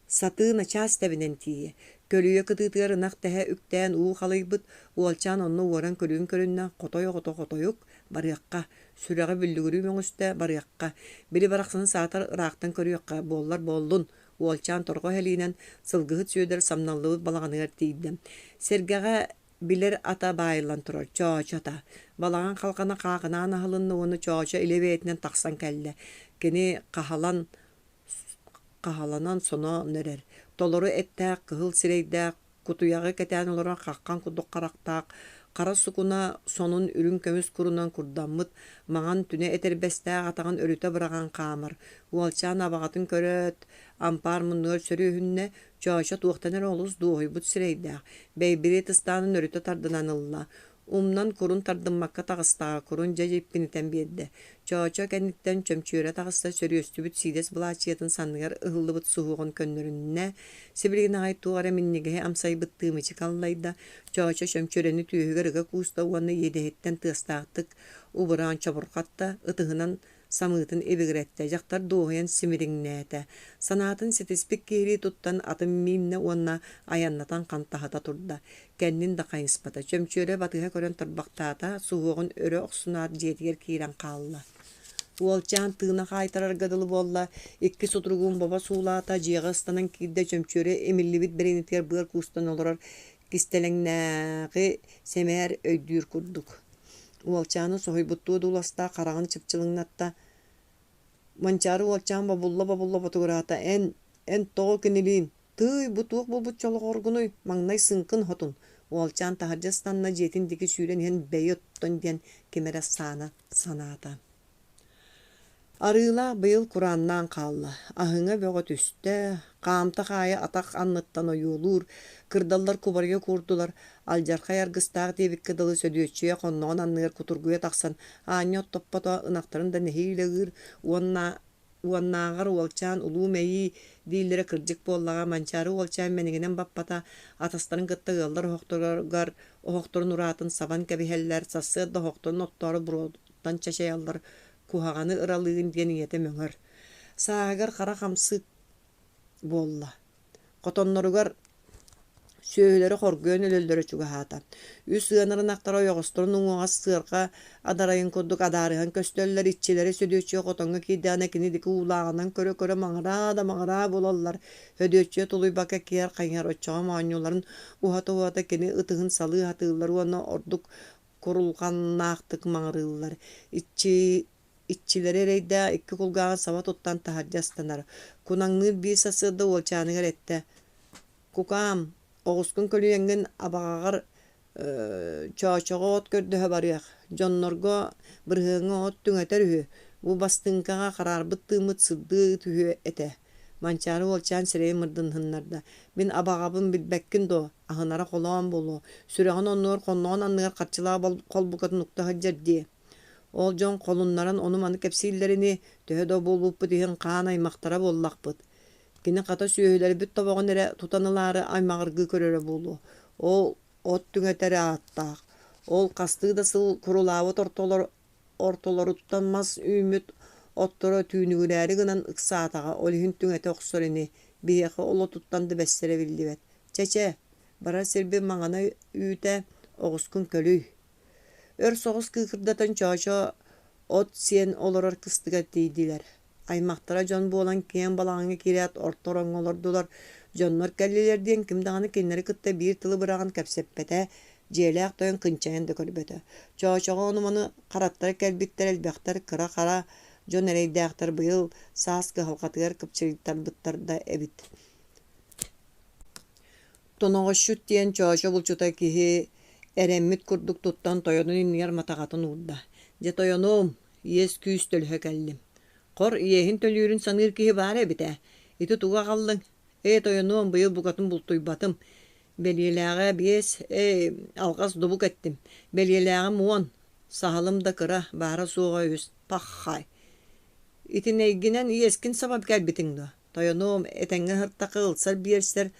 Сатыы начаас тэбинэн тиийэ, көлүйэ кытыытыгар ынах тэһэ үктээн уу халыйбыт, уолчаан онно уоран көрүүн көрүннэ, хотой оҕото хотойук, барыахха, сүрэҕэ бүллүгүрүү мөҥүстэ, барыахха, били барахсаны саатар ыраахтан көрүөххэ, буоллар буоллун, уолчаан торҕо иһэлиинэн Сылгыһыт Сүөдэр самналлыбыт балаҕаныгар тиийдэ. Сэргэҕэ билэр ата баайыллан турар, Чоочо ата. Балаҕан халҕана хаахынаан аһылынна уонна Чоочо илэ бэйэтинэн тахсан кэллэ. Кини хаһалан хаһаланан соноон эрэр, толору эттээх кыһыл сирэйдээх, кутуйаҕы кэтээн олорон хаххан курдук харахтаах, хара сукуна сонун үрүҥ көмүс курунан курдаммыт, маҥан түнэ этэрбэстээх атаҕын өрүтэ быраҕан хаамар. Уолчаан абаҕатын көрөөт, ампаар муннугар сөрүөһүннэ, Чоочо туохтан эрэ олус дуоһуйбут сирэйдээх, бэйбириэт ыстаанын өрүтэ тардынан ылла. Умнан курун тардыммакка таҕыстаҕа, курун дьэ дьиппинитэн биэрдэ. Чоочо кэнниттэн чөмчүөрэ таҕыста, сөрүөстүбүт сиидэс былаачыйатын санныгар ыһыллыбыт суһуоҕун көннөрүннэ, сибилигин аҕай туох эрэ минньигэһи амсайбыттыы мичик аллайда. Чоочо чөмчүөрэни түөһүгэр ыга кууста уонна иэдэһиттэн тыастаахтык убураан чобурҕатта, ытыһынан самыытын ибигирэттэ, дьахтар дуоһуйан симириҥнээтэ. Санаатын ситиспит киһилии туттан атын мииннэ уонна айаннатан хантаһыта турда. Кэннин да хайыспата. Чөмчүөрэ батыһа көрөн тарбахтаата, суһуоҕун өрө охсунаат дьиэтигэр киирэн хаалла. Уолчаан тыына хаайтарарга дылы буолла, икки сутуругун бобо суулаата, дьиэҕэ ыстанан киирдэ, Чөмчүөрэ имиллибит бэриинэтигэр быар куустан олорор кистэлэҥнээҕи сэмээр өйдүүр курдук. Уолчааны соһуйбуттуу одууласта, хараҕын чыпчылыҥнатта. Манчаары уолчаан бобулла-бобулла ботугураата: «Эн, эн тоҕо кинилиин? Тыый, бу туох буолбут чолоҕоргунуй? Маҥнай сыҥкын хотун!» Уолчаан таһырдьа ыстанна, дьиэтин диэки сүүрэн иһэн бэйи оттон диэн ким эрэ саана санаата. Арыылаах быйыл курааннаан хаалла, аһыҥа бөҕө түстэ, хаамтах аайы атах анныттан ойуолуур, кырдаллар кубарыйа куурдулар, алдьархай аргыстаах диэбиккэ дылы Сөдүөччүйэ хонноҕун анныгар кутургуйа тахсан аанньа оттоппото, ынахтарын да нэһиилэ ыыр уонна уоннааҕар уолчаан улуу мэйии дииллэрэ кырдьык буоллаҕа, Манчаары уолчаан мэнигинэн баппата, атастарын кытта ыаллар оһохторугар оһохторун ураатын сабан кэбиһэллэр, сарсыарда оһохторун оттоору буруоттан чачайаллар, куһаҕаны ыралыыгын диэн ийэтэ мөҥөр. Сааһыгар хара хамсык буолла. Хотонноругар сүөһүлэрэ хоргуйан өлөллөрө чугаһаата. Үс ыанар ынахтара ойоҕосторун уҥуоҕа сыарҕа адарайын курдук адаарыһан көстөллөр, иччилэрэ Сөдүөччүйэ хотоҥҥо киирдэҕинэ кини диэки уулааҕынан көрө-көрө маҥыраа да маҥыраа буолаллар. Сөдүөччүйэ тулуйбакка киэр хайыһар, оччоҕо моонньуларын уһата-уһата кини ытыһын салыы сатыыллар уонна ордук курулҕаннаахтык маҥырыыллар. Иччи иччилэри эрэйдээх икки кулгааҕын саба туттан таһырдьа ыстанар. Кунаҥныыр биир сарсыарда уолчааныгар эттэ: «Кукаам, оҕускун көлүйэҥҥин абаҕаҕар Чоочоҕо от көрдөһө барыах, дьоннорго бырыһыаҥҥа от түҥэтэр үһү, бу бастыҥкаҕа хараарбыт тыыммыт сырдыы түһүө этэ» Манчаары уолчаан сирэйин мырдынһыннарда: «Мин абаҕабын билбэккин дуо, аһынара холоон буолуо, сүрэҕин оннугар хонноҕун анныгар харчылаах холбукатын укта сылдьар дии. Ол дьон холуннаран ону-маны кэпсииллэрини, төһө да буолбуппут иһин хаан аймахтара буоллахпыт. Кини хата сүөһүлэрбит тобоҕун эрэ тутан ылаары аймаҕыргыы көрөрө буолуо. Ол от түҥэтэр ааттаах. Ол хастыы да сыл курулаабыт ортолор ортолоруттан мас үүммүт отторо түүнүгүрээри гынан ыксаатаҕа, ол иһин түҥэтэ охсор ини, биһиэхэ ол отуттан да бэссэрэ биллибэт. Чэ-чэ, барар сирбин маҥана үүтэ, оҕускун көлүй Өр соҕус кыыкырдатан Чоочо от сиэн олорор кыстыгар тиийдилэр. Аймахтара дьон буолан киэҥ балаҕаҥҥа киирээт орто ороҥҥо олордулар. Дьоннор кэллилэр диэн ким даҕаны кинилэри кытта биир тылы быраҕан кэпсэппэтэ, дьиэлээх тойон кынчайан да көрбөтө. Чоочоҕо ону-маны хараттара кэлбиттэр элбэхтэр, кыра-хара дьон эрэйдээхтэр быйыл саас кыһалҕатыгар кыпчыйтарбыттар да эбит. Тоноҕосчут диэн Чоочо булчута киһи эрэммит курдук туттан тойонун иннигэр матаҕатын уурда: «Дьэ тойонуом, иэс-күүс төлөһө кэллим. Хор, иэһин төлүүрүн саныыр киһи баар эбит ээ. Ити тугу аҕаллыҥ? Ээ, тойонуом, быйыл букатын бултуйбатым. Бэлиэлээҕэ биэс, ээ, алҕас дубук эттим. Бэлиэлээҕим уон, саһылым да кыра, баара-суоҕа үс. Паххай! Итинэйгинэн иэскин саба кэлбитиҥ дуо? Тойонуом, этэҥҥэ ыһыртахха ылсар-биэрсэр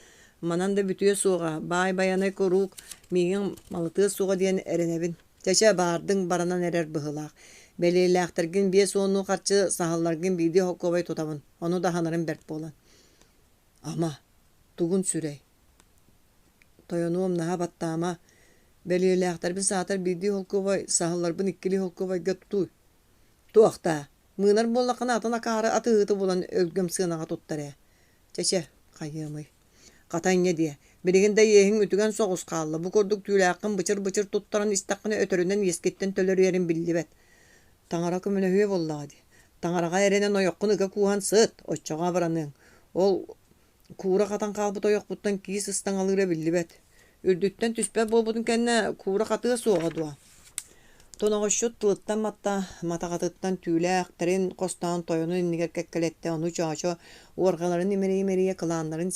манан да бүтүө суоҕа, баай Байанай куруук миигин малытыа суоҕа диэн эрэнэбин. Чэ-чэ, баардыҥ баранан эрэр быһыылаах. Бэлиэлээхтэргин биэс уоннуу харчы саһылларгын биирдии холкуобай тутабын, ону да аһынарым бэрт буолан. Ама, тугун сүрэй? Тойонуом, наһаа баттаама. Бэлиэлээхтэрбин саатар биирдии холкуобай, саһылларбын иккилии холкуобайга тутууй. Туохтаа, мыынар буоллаххына атын акаары атыыһыты булан өлгөм сыанаҕа туттар ээ. Чэ-чэ, хайыамый. Хата инньэ диэ, билигин да иэһиҥ үтүгэн соҕус хаалла, бу курдук түүлээххин бычыр-бычыр туттаран истэххинэ өтөрүнэн иэскиттэн төлөрүйэрин биллибэт. Таҥара көмөлөһүө буоллаҕа дии. Таҥараҕа эрэнэн ойоххун ыга кууһан сыт, оччоҕо абыраныаҥ. Ол Куура хатан хаалбыт ойохпуттан киис ыстаҥалыыра биллибэт. Үрдүттэн түспэт буолбутун кэннэ куура хатыа суоҕа дуо? Тоноҕосчут тылыттан матта, матаҕатыттан түүлээх, тэрин хостоон тойонун иннигэр кэккэлэттэ, ону Чоочо уорҕаларын имэрийэ-имэрийэ кылааннарын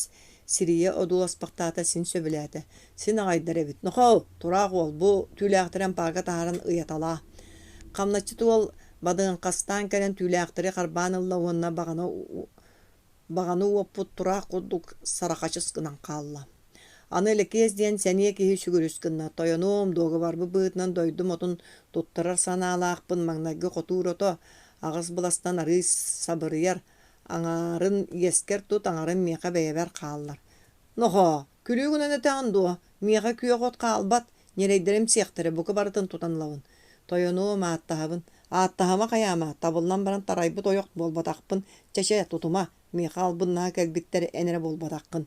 сирийэ одууласпахтаата син сөбүлээтэ. Син аҕайдар эбит. Нохоо, тураах уол, бу түүлээхтэри ампаарга таһааран ыйаталаа. Хамначчыт уол бадыаҥхастаан кэлэн түүлээхтэри харбаан ылла уонна баҕана Баҕаны уоппут тураах курдук сарахачыс гынан хаалла. Аны Лэкиэс диэн сэниэ киһи сүгүрүс гынна: «Тойонуом, дуогабарбыт быһыытынан дойдум отун туттарар санаалаахпын, маҥнайгы хотуур ото, Аҕыс быластан арыый сабырыйар, аҥаарын иэскэр тут, аҥарын миэхэ бэйэбэр хааллар. Нохоо, күлүү гынан этэҕин дуо? Миэхэ күөх от хаалбат, ньирэйдэрим сиэхтэрэ, бука барытын тутан ылабын. Тойонуом, ааттаһабын. Ааттаһыма хайаама, табыллан баран тарайбыт ойох буолбатахпын. Чэ-чэ, тутума, миэхэ албыннаһа кэлбиттэр эн эрэ буолбатаххын.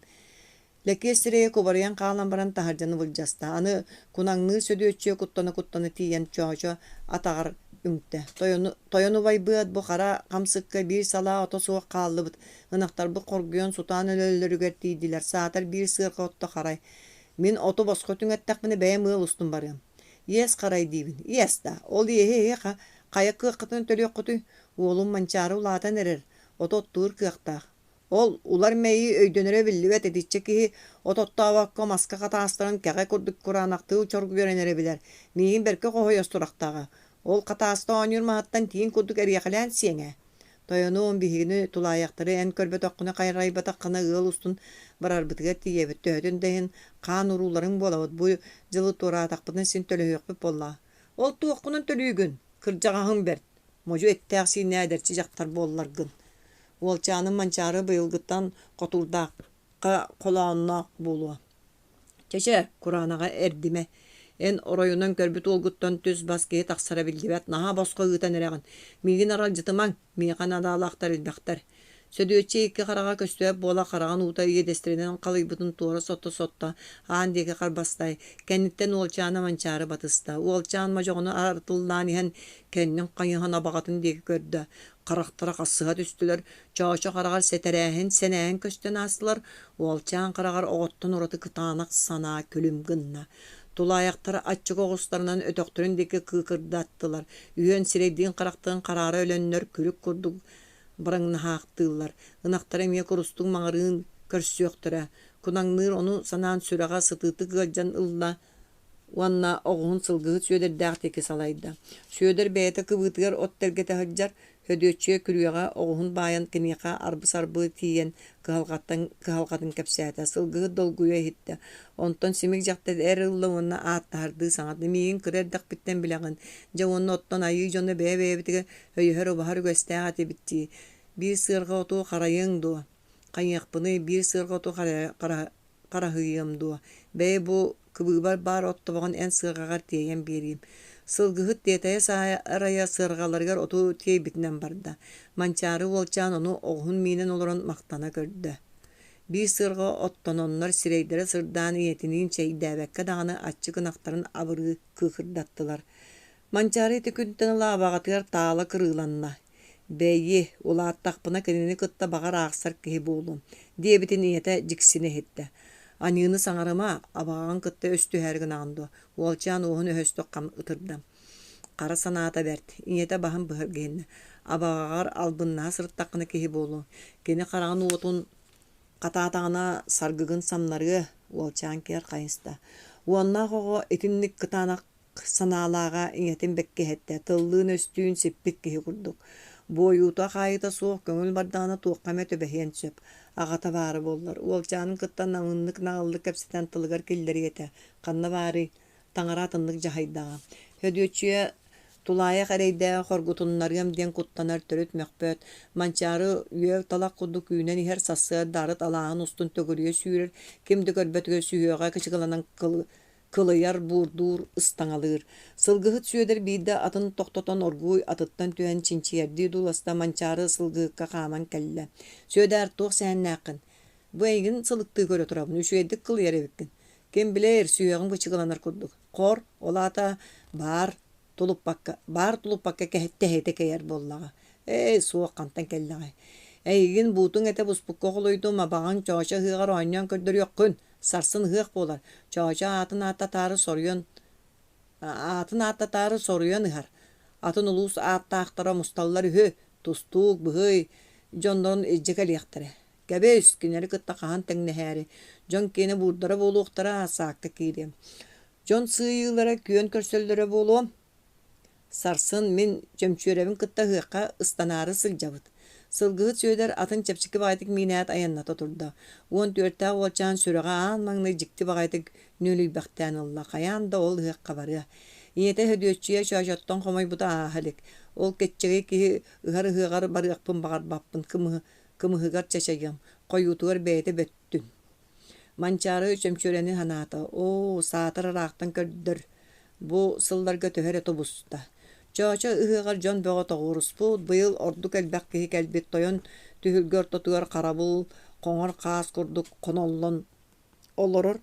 Лэкиэс сирэйэ кубарыйан хаалан баран таһырдьаны былдьаста. Аны кунаҥныыр Сөдүөччүйэ куттана-куттана тиийэн Чоочо атаҕар үҥтэ. Тойону, тойон убайбыат бу хара хамсыкка биир салаа ото суох хааллыбыт. Ынахтарбыт хоргуйан сутаан өлөллөрүгэр тиийдилэр. Саатар биир сыарҕа отто харай. Мин оту босхо түҥэттэхпинэ бэйэм ыал устун барыам. Иэс харай диибин. Иэс да, ол иэһи эһиэхэ хайа кыаххытынан төлүөххүтүй? Уолум Манчаары улаатан эрэр, оту оттуур кыахтаах. Ол улар мэйии өйдөнөрө биллибэт итиччэ киһи от оттообокко маска хатаастарын кэҕэ курдук кураанахтыы чоргуйарын эрэ билэр, миигин бэркэ хоһуйар сурахтааҕа. Ол хатааста оонньуур маһыттан тииҥ курдук эриэхэлээн сиэҥ ээ. Тойонуом, биһигини тулаайахтары эн көрбөтөххүнэ хайрайбатаххына ыал устун барарбытыгар тиийэбит, төһөтүн да иһин хаан урууларыҥ буолабыт, бу дьылы туораатахпытына син төлөһүөхпүт буоллаҕа. Ол туоххунан төлүүгүн? Кырдьаҕаһыҥ бэрт, модьу эттээх-сииннээх эдэрчи дьахтар буолларгын. Уолчааным Манчаары быйылгыттан хотуурдаахха холоонноох буолуо. Чэ-чэ, кураанаҕа эрдимэ. Эн оройунан көрбүт уолгуттан түс-бас киһи тахсара биллибэт, наһаа босхо ыытан эрэҕин. Миигин аралдьытымаҥ, миэхэ надаалаахтар элбэхтэр. Сөдүөччүйэ икки хараҕа көстүбэт буола хараҕын уута иэдэстэринэн халыйбытын туора сотто-сотто аан диэки харбастай, кэнниттэн уолчаана Манчаары батыста. Уолчаан модьоҕону арытыллаан иһэн кэннин хайыһан абаҕатын диэки көрдө. Харахтара хасыһа түстүлэр, Чоочо хараҕар сэтэрээһин, сэнээһин көстөн аастылар, уолчаан хараҕар оҕоттон ураты кытаанах санаа күлүм гынна. Тулаайахтар аччык оҕустарынан өтөхтөрүн диэки кыыкырдаттылар, үһүөн сирэйдиин-харахтыын хараара өлөннөр күлүк курдук быраҥнаһаахтыыллар, ынахтара эмиэ курустук маҥырыын көрсүөхтэрэ. Кунаҥныыр ону санаан сүрэҕэ сытыытык ыалдьан ылла уонна оҕуһун сылгыһыт Сүөдэрдээх диэки салайда. Сүөдэр бэйэтэ кыбыытыгар от тэлгэтэ сылдьар, Сөдүөччүйэ күрүөҕэ оҕуһун баайан киниэхэ арбы-сарбы тиийэн кыһалҕаттан кыһалҕатын кэпсээтэ, сылгыһыт долгуйа иһиттэ. Онтон симик дьахтар эр ылла уонна ааттаһардыы саҥарда: «Миигин кыра эрдэхпиттэн билэҕин, дьэ уонна оттон айыы дьоно бэйэ-бэйэбитигэр өйөһөр-убаһар үгэстээх этибит дии. Биир сыарҕа оту харайыаҥ дуо? Хайыахпыный, биир сыарҕа оту хараһыйыам дуо, бэйэ бу кыбыыбар баар от тобоҕун эн сыарҕаҕар тиэйэн биэриим. Сылгыһыт тиэтэйэ саарайа сыарҕаларыгар оту тиэйбитинэн барда. Манчаары уолчаан ону оҕуһун миинэн олорон махтана көрдө. Биир сыарҕа оттононнор сирэйдэрэ сырдаан ийэтиниин чэйдээбэккэ даҕаны аччык ынахтарын абырыы кыыкырдаттылар. Манчаары ити күнтэн ыла абаҕатыгар таала кырыыланна. «Бэйи, улааттахпына кинини кытта баҕар аахсар киһи буолуом» диэбитин ийэтэ дьиксинэ иһиттэ. «Аньыыны саҥарыма, абаҕаҕын кытта өс түһээри гынаҕын дуо?» Уолчаан уоһун өһөстүк хам ытырда. Хара санаата бэрт, ийэтэ баһын быһа илгиһиннэ. «Абаҕаҕар албыннаһа сырыттаххына киһи буолуоҥ, кини хараҕын уотун хатаатаҕына саргыгын самнарыа» уолчаан киэр хайыста. Уоннаах оҕо итинник кытаанах санаалааҕа ийэтин бэккиһэттэ, тыллыын-өстүүн сиппит киһи курдук. Буойуута-хаайыыта суох көҥүл бардаҕына туохха эмэ түбэһиэн сөп. Аҕата баара буоллар, уолчаанын кытта намыыннык-наҕыллык кэпсэтэн тылыгар киллэриэ этэ. Ханна баарый, таҥара атыннык дьаһайдаҕа. Сөдүөччүйэ тулаайах эрэйдээҕи хоргутуннарыам диэн куттанар төрүт мөхпөт, Манчаары үөл талах курдук үүнэн иһэр сарсыарда арыт алааһын устун төгүрүйэ сүүрэр, ким да көрбөтүгэр сүһүөҕэ кычыгыланан кылыйар, буурдуур, ыстаҥалыыр. Сылгыһыт Сүөдэр биирдэ атын тохтотон оргууй атыттан түһэн чинчийэрдии дууласта Манчаары сылгыһыкка хааман кэллэ. «Сүөдээр, туох сэһэннээххин? Бу эйигин сылыктыы көрө турабын, үчүгэйдик кылыйар эбиккин. Ким билээр, сүһүөҕүҥ бычыгыланар курдук. Хор, ол аата баар тулуппакка, баар тулуппакка тэһитэ кэйэр буоллаҕа. Ээ, суох, хантан кэллэҕэй? Эйигин буутуҥ этэ буспукка холуйдум, абаҕаҥ Чоочо ыһыаҕар оонньоон көрдөрүөххүн. Сарсын ыһыах буолар, Чоочо аатын ааттатаары соруйан аатын ааттатаары соруйан ыһар. Атын улуус ааттаахтара мусталлар үһү, тустуук, быһый дьоннорун илдьэ кэлиэхтэрэ. Кэбис, кинилэри кытта хаһан тэҥнэһээри, дьон киэнэ буурдара буолуохтара, саакка киириэм. Дьон сыыйыылара күөн көрсөллөрө буолуо. Сарсын мин Чөмчүөрэбин кытта ыһыахха ыстанаары сылдьабыт. Сылгыһыт Сүөдэр атын чэпчэки баҕайытык миинээт айанната турда. Уон түөртээх уолчаан сүрэҕэ аан маҥнай дьикти баҕайытык нүөлүйбэхтээн ылла, хайаан да ол ыһыахха барыа. Ийэтэ Сөдүөччүйэ Чоочоттон хомойбута ааһа илик. Ол кэччэгэй киһи ыһар ыһыаҕар барыахпын баҕарбаппын, кымыһыгар чачайыам, хойуутугар бэйэтэ бөттүн. Манчаары чөмчүөрэни санаата: «Оо, саатар ыраахтан көрдөр, бу сылларга төһө эрэ тубуста». Чоочо ыһыаҕар дьон бөҕө тоҕуоруспут, быйыл ордук элбэх киһи кэлбит тойон түһүлгэ ортотугар харабыл хоҥор хаас курдук хоноллон олорор.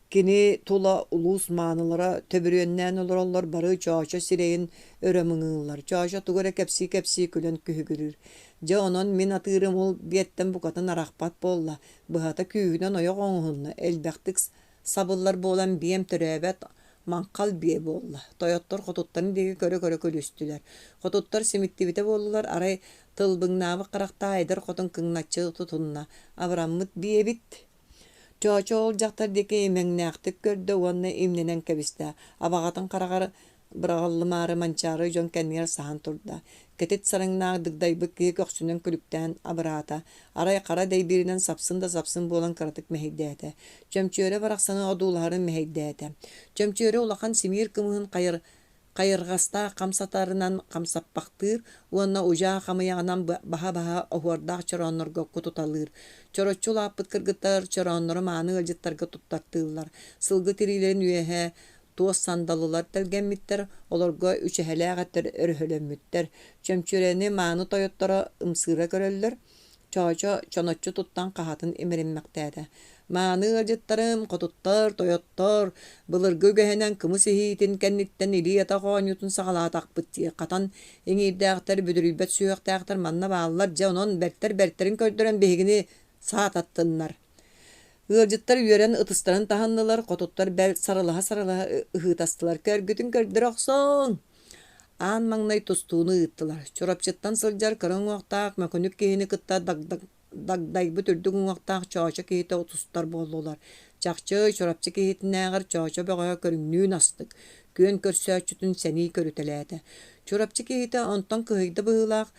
Кини тула улуус маанылара төбүрүөннээн олороллор, бары Чоочо сирэйин өрө мыҥыыллар. Чоочо тугу эрэ кэпсии-кэпсии күлэн күһүгүрүүр. Дьэ онон мин атыырым ол биэттэн букатын арахпат буолла, быһата күүһүнэн ойох оҥоһунна, элбэхтик сабыллар буолан биэм төрөөбөт маҥхал биэ буолла. Тойоттор хотуттарын диэки көрө-көрө күлүстүлэр. Хотуттар симиттибитэ буоллулар, арай тылбыҥнаабыт харахтаах эдэр хотун кыҥначчы тутунна, абыраммыт биэбит Чоочо ол дьахтар диэки имэҥнээхтик көрдө уонна имнэнэн кэбистэ, абаҕатын хараҕар быраҕыллымаары Манчаары дьон кэннигэр саһан турда, кэтит сарыҥнаах дыгдайбыт киһи көхсүнэн күлүктээн абыраата, арай хара дэйбииринэн сапсын да сапсын буолан кыратык мэһэйдээтэ, Чөмчүөрэ барахсаны одуулаһарын мэһэйдээтэ. Чөмчүөрэ улахан симиир кымыһын хайыр хайырҕастаах хамсатарынан хамсаппахтыыр уонна удьаа хамыйаҕынан баһа-баһа оһуордаах чорооннорго кутуталыыр. Чороччу улааппыт кыргыттар чорооннору мааны ыалдьыттарга туттартыыллар. Сылгы тириилэрин үөһэ туос сандалылар тэлгэммиттэр, олорго үчэһэлээх эттэр өрөһөлөммүттэр. Чөмчүрэни мааны тойотторо ымсыыра көрөллөр. Чоочо чоноччу туттан хаһатын имэриммэхтээтэ: «Мааны ыалдьыттарым, хотуттар, тойоттор, былыргы үгэһинэн кымыс иһиитин кэнниттэн илии-атах оонньуутун саҕалаатахпыт дии, хатан иҥиирдээхтэр, бүдүрүйбэт сүһүөхтээхтэр манна бааллар, дьэ онон бэртэр бэртэрин көрдөрөн биһигини саататтыннар». Ыалдьыттар үөрэн ытыстарын таһыннылар, хотуттар бэл сарылаһа-сарылаһа ыһыытастылар: «Көргүтүн көрдөрө охсуҥ!» Аан маҥнай тустууну ыыттылар. Чурапчыттан сылдьар кыра уҥуохтаах мөкүнүк киһини кытта дагдайбыт үрдүк уҥуохтаах Чоочо киһитэ тустар буоллулар. Чахчы, Чурапчы киһитинээҕэр Чоочо бөҕөһө көрүҥнүүн астык, күөн көрсөөччүтүн сэнии көрүтэлээтэ. Чурапчы киһитэ онтон кыһыйда быһыылаах,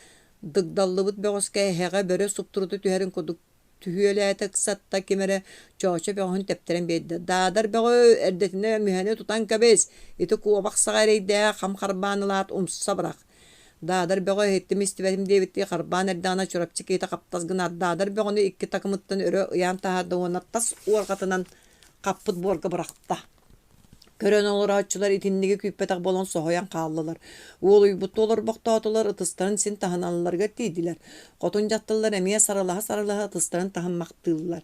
дыгдаллыбыт бөҕөскө эһэҕэ бөрө суптурута түһэрин курдук түһүөлээтэ ыксатта ким эрэ Чоочо бөҕөһүн тэптэрэн биэрдэ: «Даадар бөҕө, эрдэтинэ мүһэни тутан кэбис, ити куобах саҕа эрэйдээх хам харбаан ылаат умса бырах». Даадар бөҕө иһиттим истибэтим диэбиттии харбаан эрдэҕинэ Чурапчы киһитэ хаптас гынаат Даадар бөҕөнү икки такымыттан өрө ыйаан таһаарда уонна тас уорҕатынан хаппыт буорга бырахта. Көрөн олорооччулар итинниги күүппэтэх буолан соһуйан хааллылар. Уолуйбуттуу олорбохтоотулар, ытыстарын син таһыналларыгар тиийдилэр. Хотун дьахталлар эмиэ сарылаһа-сарылаһа ытыстарын таһыммахтыыллар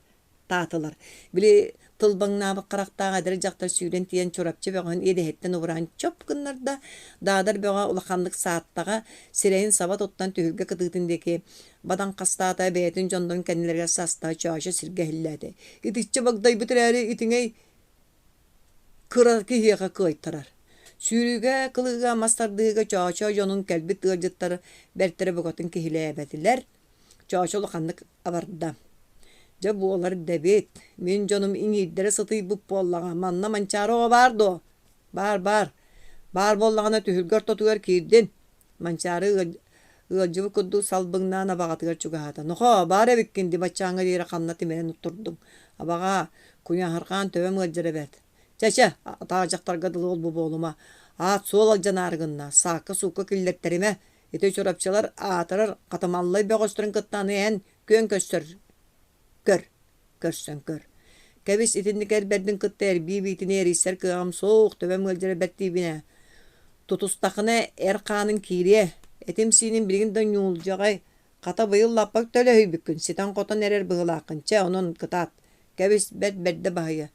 таатылар. Били тылбаҥнаабыт харахтаах эдэр дьахтар сүүрэн тиийэн Чурапчы бөҕөһүн иэдэһиттэн убураан чоп гыннарда. Даадар бөҕө улаханнык сааттаҕа, сирэйин саба туттан түһүлгэ кытыытын диэки бадаҥхастаата, бэйэтин дьоннорун кэннилэригэр саста, чоочо сиргэ иһиллээтэ. Итиччэ багдайбыт эрээри итиҥэй Кыра киһиэхэ кыайтарар. Сүүрүүгэ, кылыыга, мас тардыһыыга Чоочо дьонун кэлбит ыалдьыттар бэртэрэ букатын киһилээбэтилэр. Чоочо улаханнык абарда: «Дьэ буолар дэбит, мин дьонум иҥиирдэрэ сытыйбыт буоллаҕа, манна Манчаары оҕо баар дуо?» «Баар, баар, баар буоллаҕына түһүлгэ ортотугар киирдин» Манчаары ыалдьыбыт курдук салбыҥнаан абаҕатыгар чугаһаата: «Нохоо, баар эбиккин дии баччааҥҥа диэри ханна тимирэн турдуҥ? Абаҕаа, куйааһырҕаан төбөм ыалдьар эбээт. Чэ-чэ, атаах дьахтарга дылы ол-бу буолума. Аат-суол алдьанаары гынна, саакка-суукка киллэртэримэ. Ити чурапчылар аатырар хатымаллай бөҕөстөрүн кытта аны эн күөн көрсөр көр көрсөн көр. Кэбис итинник эр бэрдин кытта эрбии биитини эрийсэр кыаҕым суох, төбөм ыалдьара бэрт диибин ээ. Тутустаххына эр хааныҥ киириэ, этим-сииним билигин да ньуулдьаҕай, хата быйыл лаппа төлөһүйбүккүн, ситэн-хотон эрэр быһыылааххын, чэ, онон кытаат, кэбис, бэрт бэрдэ баһыйа.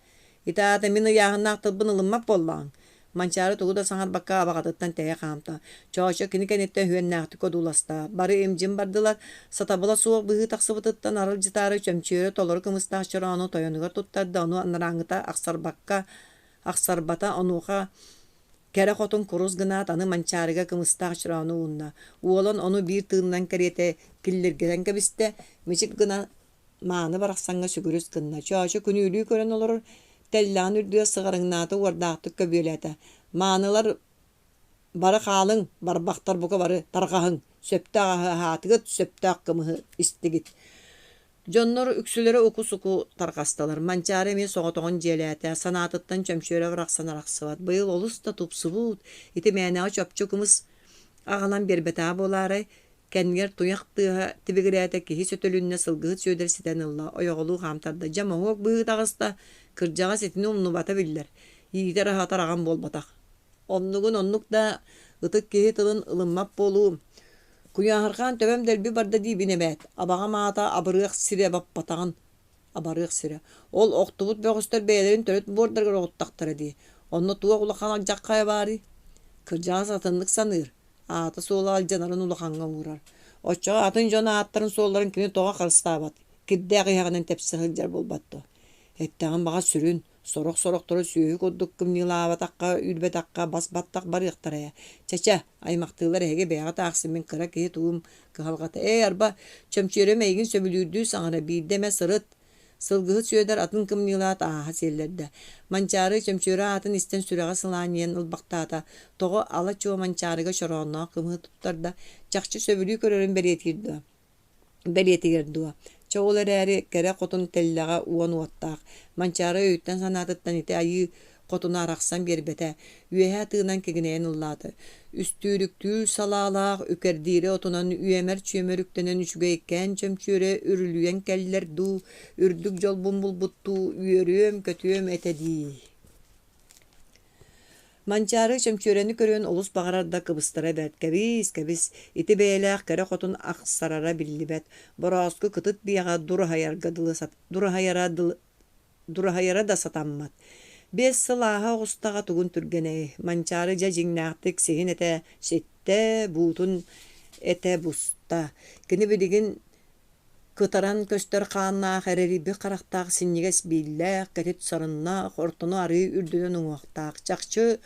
Ити аата мин ыйааһыннаах тылбын ылыммат буоллаҕыҥ. Манчаары тугу да саҥарбакка абаҕатыттан тэйэ хаамта. Чоочо кини кэнниттэн үһүөннээхтик одууласта. Бары им-дьим бардылар. Сатабыла суох быһыы тахсыбытыттан аралдьытаары чөмчүөрэ толору кымыстаах чороону тойонугар туттарда, ону анарааҥҥыта ахсарбакка ахсарбата, онуоха кэрэ хотун курус гынаат аны Манчаарыга кымыстаах чороону уунна. Уолан ону биир тыынынан кэриэтэ киллиргэтэн кэбистэ, мичик гына мааны барахсаҥҥа сүгүрүс гынна, Чоочо күнүүлүү көрөн олорор, тэллэҕин үрдүгэр сыҕарыҥнаата, уордаахтык көбүөлээтэ: «Маанылар бары хаалыҥ, барбахтар бука бары тарҕаһыҥ, сөптөөх аһы аһаатыгыт, сөптөөх кымыһы истигит». Дьоннор үксүлэрэ уку-суку тарҕастылар. Манчаары эмиэ соҕотоҕун дьиэлээтэ, санаатыттан чөмчүөрэ барахсан арахсыбат. Быйыл олус да тупсубут, ити мээнэҕэ чопчу кымыс. Аҕалан биэрбэтэҕэ буолаарай, кэннигэр туйах тыаһа тибигирээтэ, киһи сөтөлүннэ, сылгыһыт Сүөдэр ситэн ылла, ойоҕолуу хаамтарда. Дьэ моһуок быһыы таҕыста, кырдьаҕас итини умнубата биллэр, иитэр-аһатар аҕам буолбатах. Оннугун оннук да, ытык киһи тылын ылыммат буолуу. Куйааһырҕаан төбөм дэлби барда диибин эбээт, абаҕам аата абырыах сирэ баппатаҕын абарыах сирэ. Ол охтубут бөҕөстөр бэйэлэрин төрүт буордарыгар оҕуттахтара дии. Онно туох улахан алдьархайа баарый? Кырдьаҕас атыннык саныыр, аата-суола алдьанарын улахаҥҥа уурар. Оччоҕо атын дьон ааттарын-суолларын кини тоҕо харыстаабат, кирдээх иһэҕинэн тэпсэ сылдьар буолбат дуо? Эттэҕим баҕас сүрүн, сорох-сорохторо сүөһү курдук кымньыылаабатахха, үүрбэтэххэ бас-баттах барыахтара ээ. Чэ-чэ, аймахтыылар эһиги бэйэҕит аахсын мин кыра киһи тугум кыһалҕата. Ээ, арба, Чөмчүөрэм эйигин сөбүлүүрдүү саҥара, биирдэ эмэ сырыт. Сылгыһыт Сүөдэр атын кымньыылаат ааһа сиэллэрдэ. Манчаары Чөмчүөрэ аатын истэн сүрэҕэ сылаанньыйан ылбахтаата. Тоҕо ала-чуо Манчаарыга чороонноох кымыһы туттарда, чахчы сөбүлүү көрөрүн бэлиэтиир дуо? Бэлиэтигэр дуо? Чэ, ол эрээри кэрэ хотун тэллэҕэ уон уоттаах. Манчаары өйүттэн-санаатыттан ити айыы хотуна арахсан биэрбэтэ, үөһэ тыынан кигинэйэн ыллаата. Үстүүрүктүүр салаалаах, үкэрдиирэ отунан үөмэр-чүөмэр үктэнэн үчүгэйкээн чөмчүөрэ үрүлүйэн кэллэр дуу, үрдүк дьолбун булбуттуу үөрүөм-көтүөм этэ дии. Манчаары чөмчүөрэни көрүөн олус баҕарар да кыбыстара бэрт. Кэбиис, кэбис, ити бэйэлээх кэрэ хотун ахсарара биллибэт. Борооску кытыт биэҕэ дураһайарга дылы дураһайара дылы дураһайара да сатаммат. 5 сыл ааһа оҕустаҕа тугун түргэнэй, Манчаары дьэ дьиҥнээхтик сиһин этэ ситтэ, буутун этэ буста. Кини билигин Кытаран көстөр хааннаах эрэрийбит харахтаах синньигэс бииллээх, кэтит сарыннаах, ортону арыы үрдүнэн уҥуохтаах, чахчы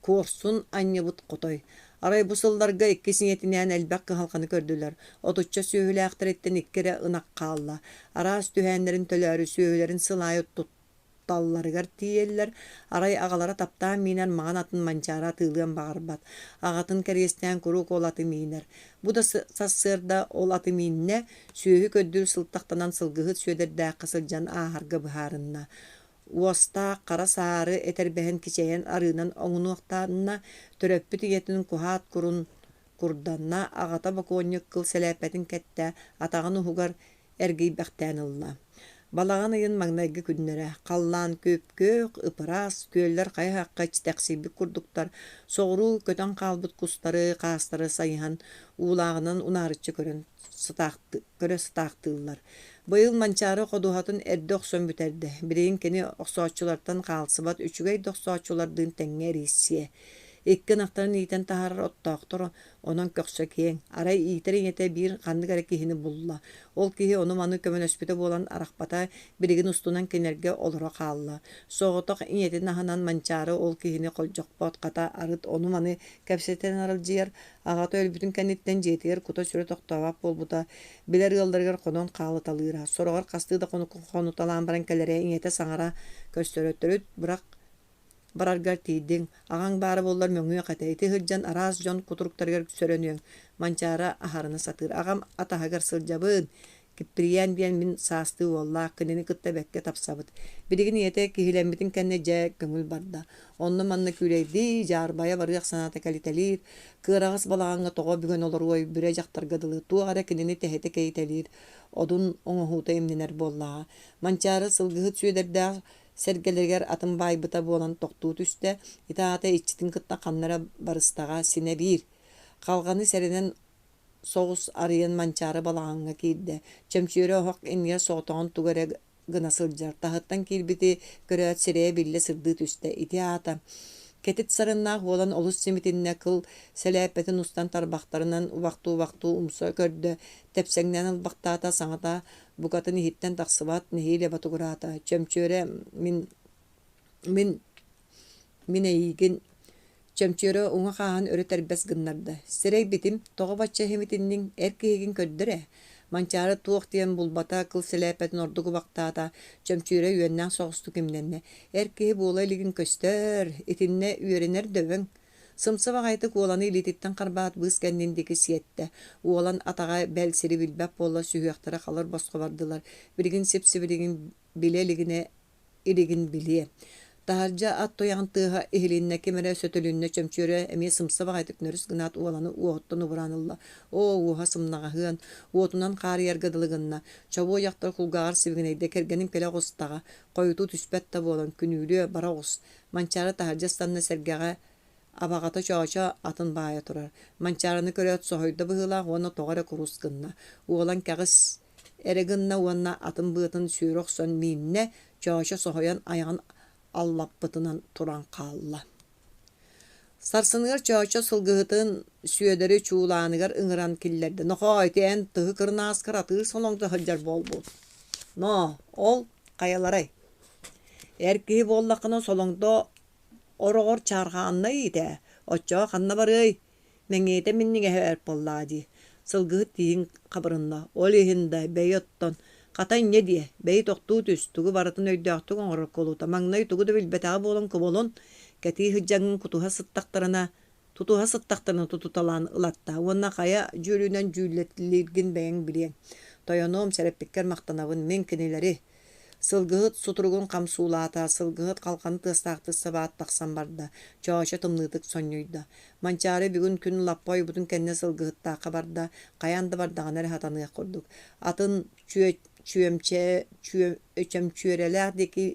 куорсун анньыбыт хотой. Арай бу сылларга иккис ийэтинээн элбэх кыһалҕаны көрдүлэр. Отучча сүөһүлээхтэриттэн икки эрэ ынах хаалла. Араас түһээннэрин төлөөрү сүөһүлэрин сыл аайы тутталларыгар тиийэллэр, арай аҕалара таптаан миинэр маҥан атын Манчаары атыылыан баҕарбат, аҕатын кэриэстээн куруук ол аты миинэр. Бу да сарсыарда ол аты мииннэ, сүөһү көрдүүр сылтахтанан сылгыһыт Сүөдэрдээххэ сылдьан ааһарга быһаарынна. Уостаах хара саары этэрбэһин кичэйэн арыынан оҥунуохтаанна, төрөппүт ийэтин куһаат курун курданна, аҕата бокуонньук кыл сэлээппэтин кэттэ, атаҕын уһугар эргийбэхтээн ылла. Балаҕан ыйын маҥнайгы күннэрэ, халлаан күп-күөх, ып-ыраас, күөллэр хайа-хахха иччитэхсийбит курдуктар, соҕуруу көтөн хаалбыт кустары, хаастары сайыһан, уулааҕынан унаарыччы көрөн көрө сытаахтыыллар. Быйыл Манчаары ходуһатын эрдэ охсон бүтэрдэ. Билигин кини охсооччулартан хаалсыбат үчүгэй да охсооччулардыын тэҥҥэ эрийсиэ. Икки ынахтарын иитэн таһаарар оттоохтор Онон көхсө киэҥ, арай иитэр ийэтэ биир ханнык эрэ киһини булла. Ол киһи ону-маны көмөлөспүтэ буолан арахпата, билигин устунан кинилэргэ олоро хаалла. Соҕотох ийэтин аһынан Манчаары ол киһини холдьохпот, хата арыт ону-маны кэпсэтэн аралдьыйар, аҕата өлбүтүн кэнниттэн дьиэтигэр кута-сүрэ тохтообот буолбута, билэр ыалларыгар хонон хаалыталыыра. Сороҕор хастыы да хонукка хонуталаан баран кэлэрэ, ийэтэ саҥара көрсөрө, төрүт бырах Бараргар тиийдиҥ, аҕаҥ баара буоллар мөҥүөх этэ, ити сылдьан араас дьон кутуруктарыгар сөрөнүөҥ, Манчаара аһарына сатыыр. Аҕам атаһыгар сылдьабын, Киппирийээн диэн мин саастыы уоллаах, кинини кытта бэккэ тапсабыт. Билигин ийэтэ киһилэммитин кэннэ дьэ көҥүл барда. Онно-манна күүлэйдии, дьаарбайа барыах санаата кэлитэлиир, кыараҕас балаҕаҥҥа тоҕо бүгэн олоруой, бүрэ дьахтарга дылы туох эрэ кинини тэһитэ кэйитэлиир, одун оҥоһуута имнэнэр буоллаҕа. Манчаары сылгыһыт Сүөдэрдээх сэргэлэригэр атын баайбыта буолан тохтуу түстэ, ити аата иччитин кытта ханна эрэ барыстаҕа синэ биир. Халҕаны сэрэнэн соҕус арыйан Манчаары балаҕаҥҥа киирдэ. Чөмчүөрэ оһох иннигэр соҕотоҕун тугу эрэ гына сылдьар, таһыттан киирбити көрөөт сирэйэ биллэ сырдыы түстэ. Ити аата кэтит сарыннаах уолан олус симитиннэ, кыл сэлээппэтин устан тарбахтарынан убахтуу-убахтуу умса көрдө, тэпсэҥнээн ылбахтаата, саҥата букатын иһиттэн тахсыбат, нэһиилэ ботугураата: «Чөмчүөрэ, мин мин мин эйиигин» Чөмчүөрэ уҥа хааһын өрө тэрбэс гыннарда: «Сирэйбитим, тоҕо бачча иһимитинниҥ, эр киһигин көрдөр ээ» Манчаары туох диэн булбата, кыл сэлээппэтин ордук убахтаата, Чөмчүөрэ үөннээх соҕустук имнэннэ: «Эр киһи буола илигин көстөр, итиннэ үөрэнэр дөбөҥ» Сымса баҕайытык уоланы илиититтэн харбаат быыс кэннин диэки сиэттэ. Уолан атаҕа бэл сири билбэт буолла, сүһүөхтэрэ халыр босхо бардылар. Билигин сип-сибилигин билэ илигинэ илигин билиэ. Таһырдьа ат туйаҕын тыаһа иһилиннэ, ким эрэ сөтөлүннэ, чөмчүөрэ эмиэ сымса баҕайытык нөрүс гынаат уоланы уоһуттан убураан ылла. Оо, уоһа сымнаҕаһыан, уотунан хаарыйарга дылы гынна. Чобуо дьахтар кулгааҕар сибигинэйдэ, кэргэним кэлэ оҕустаҕа, хойутуу түспэт да буолан, күнүүлүө, бара оҕус. Манчаары таһырдьа ыстанна сэргэҕэ Абаҕата Чоочо атын баайа турар. Манчаарыны көрөөт соһуйда быһыылаах уонна тоҕо эрэ курус гынна. Уолан кэҕис эрэ гынна уонна атын быатын сүөрэ охсон мииннэ, Чоочо соһуйан айаҕын аллаппытынан туран хаалла. Сарсыныгар Чоочо сылгыһытын Сүөдэри чуулааныгар ыҥыран киллэрдэ. «Нохоо, ити эн тыһы кырынааскар атыыр солоҥдо сылдьар буолбут. Ноо, ол хайаларай? Эр киһи буоллаххына солоҥдо Ороҕор чаархааннай иитээ, оччоҕо ханна барыай, мэҥиэтэ минньигэһэ эр буоллаҕа дии, сылгыһыт тииһин хабырынна, ол иһин да бэйи оттон, хата инньэ диэ, бэйи тохтуу түс, тугу барытын өйдөөхтүк оҥорор куолута, маҥнай тугу да билбэтэҕэ буолан кубулун, кэтии сылдьаҥҥын кутуһа сыттахтарына Тутуһа сыттахтарына тутуталаан ылаттаа уонна хайа дьүөлүнэн дьүүллэтилииргин бэйэҥ билиэҥ. Тойонуом, сэрэппиккэр махтанабын, мин кинилэри Сылгыһыт сутуругун хам суулаата, сылгыһыт халҕаны тыастаахтык сабаат тахсан барда, Чоочо тымныытык сонньуйда. Манчаары бүгүн күн лаппа ойбутун кэннэ сылгыһыттаахха барда, хайаан да бардаҕына эрэ сатаныах курдук. Атын чүө чүөмчэ чөмчүөрэлээх диэки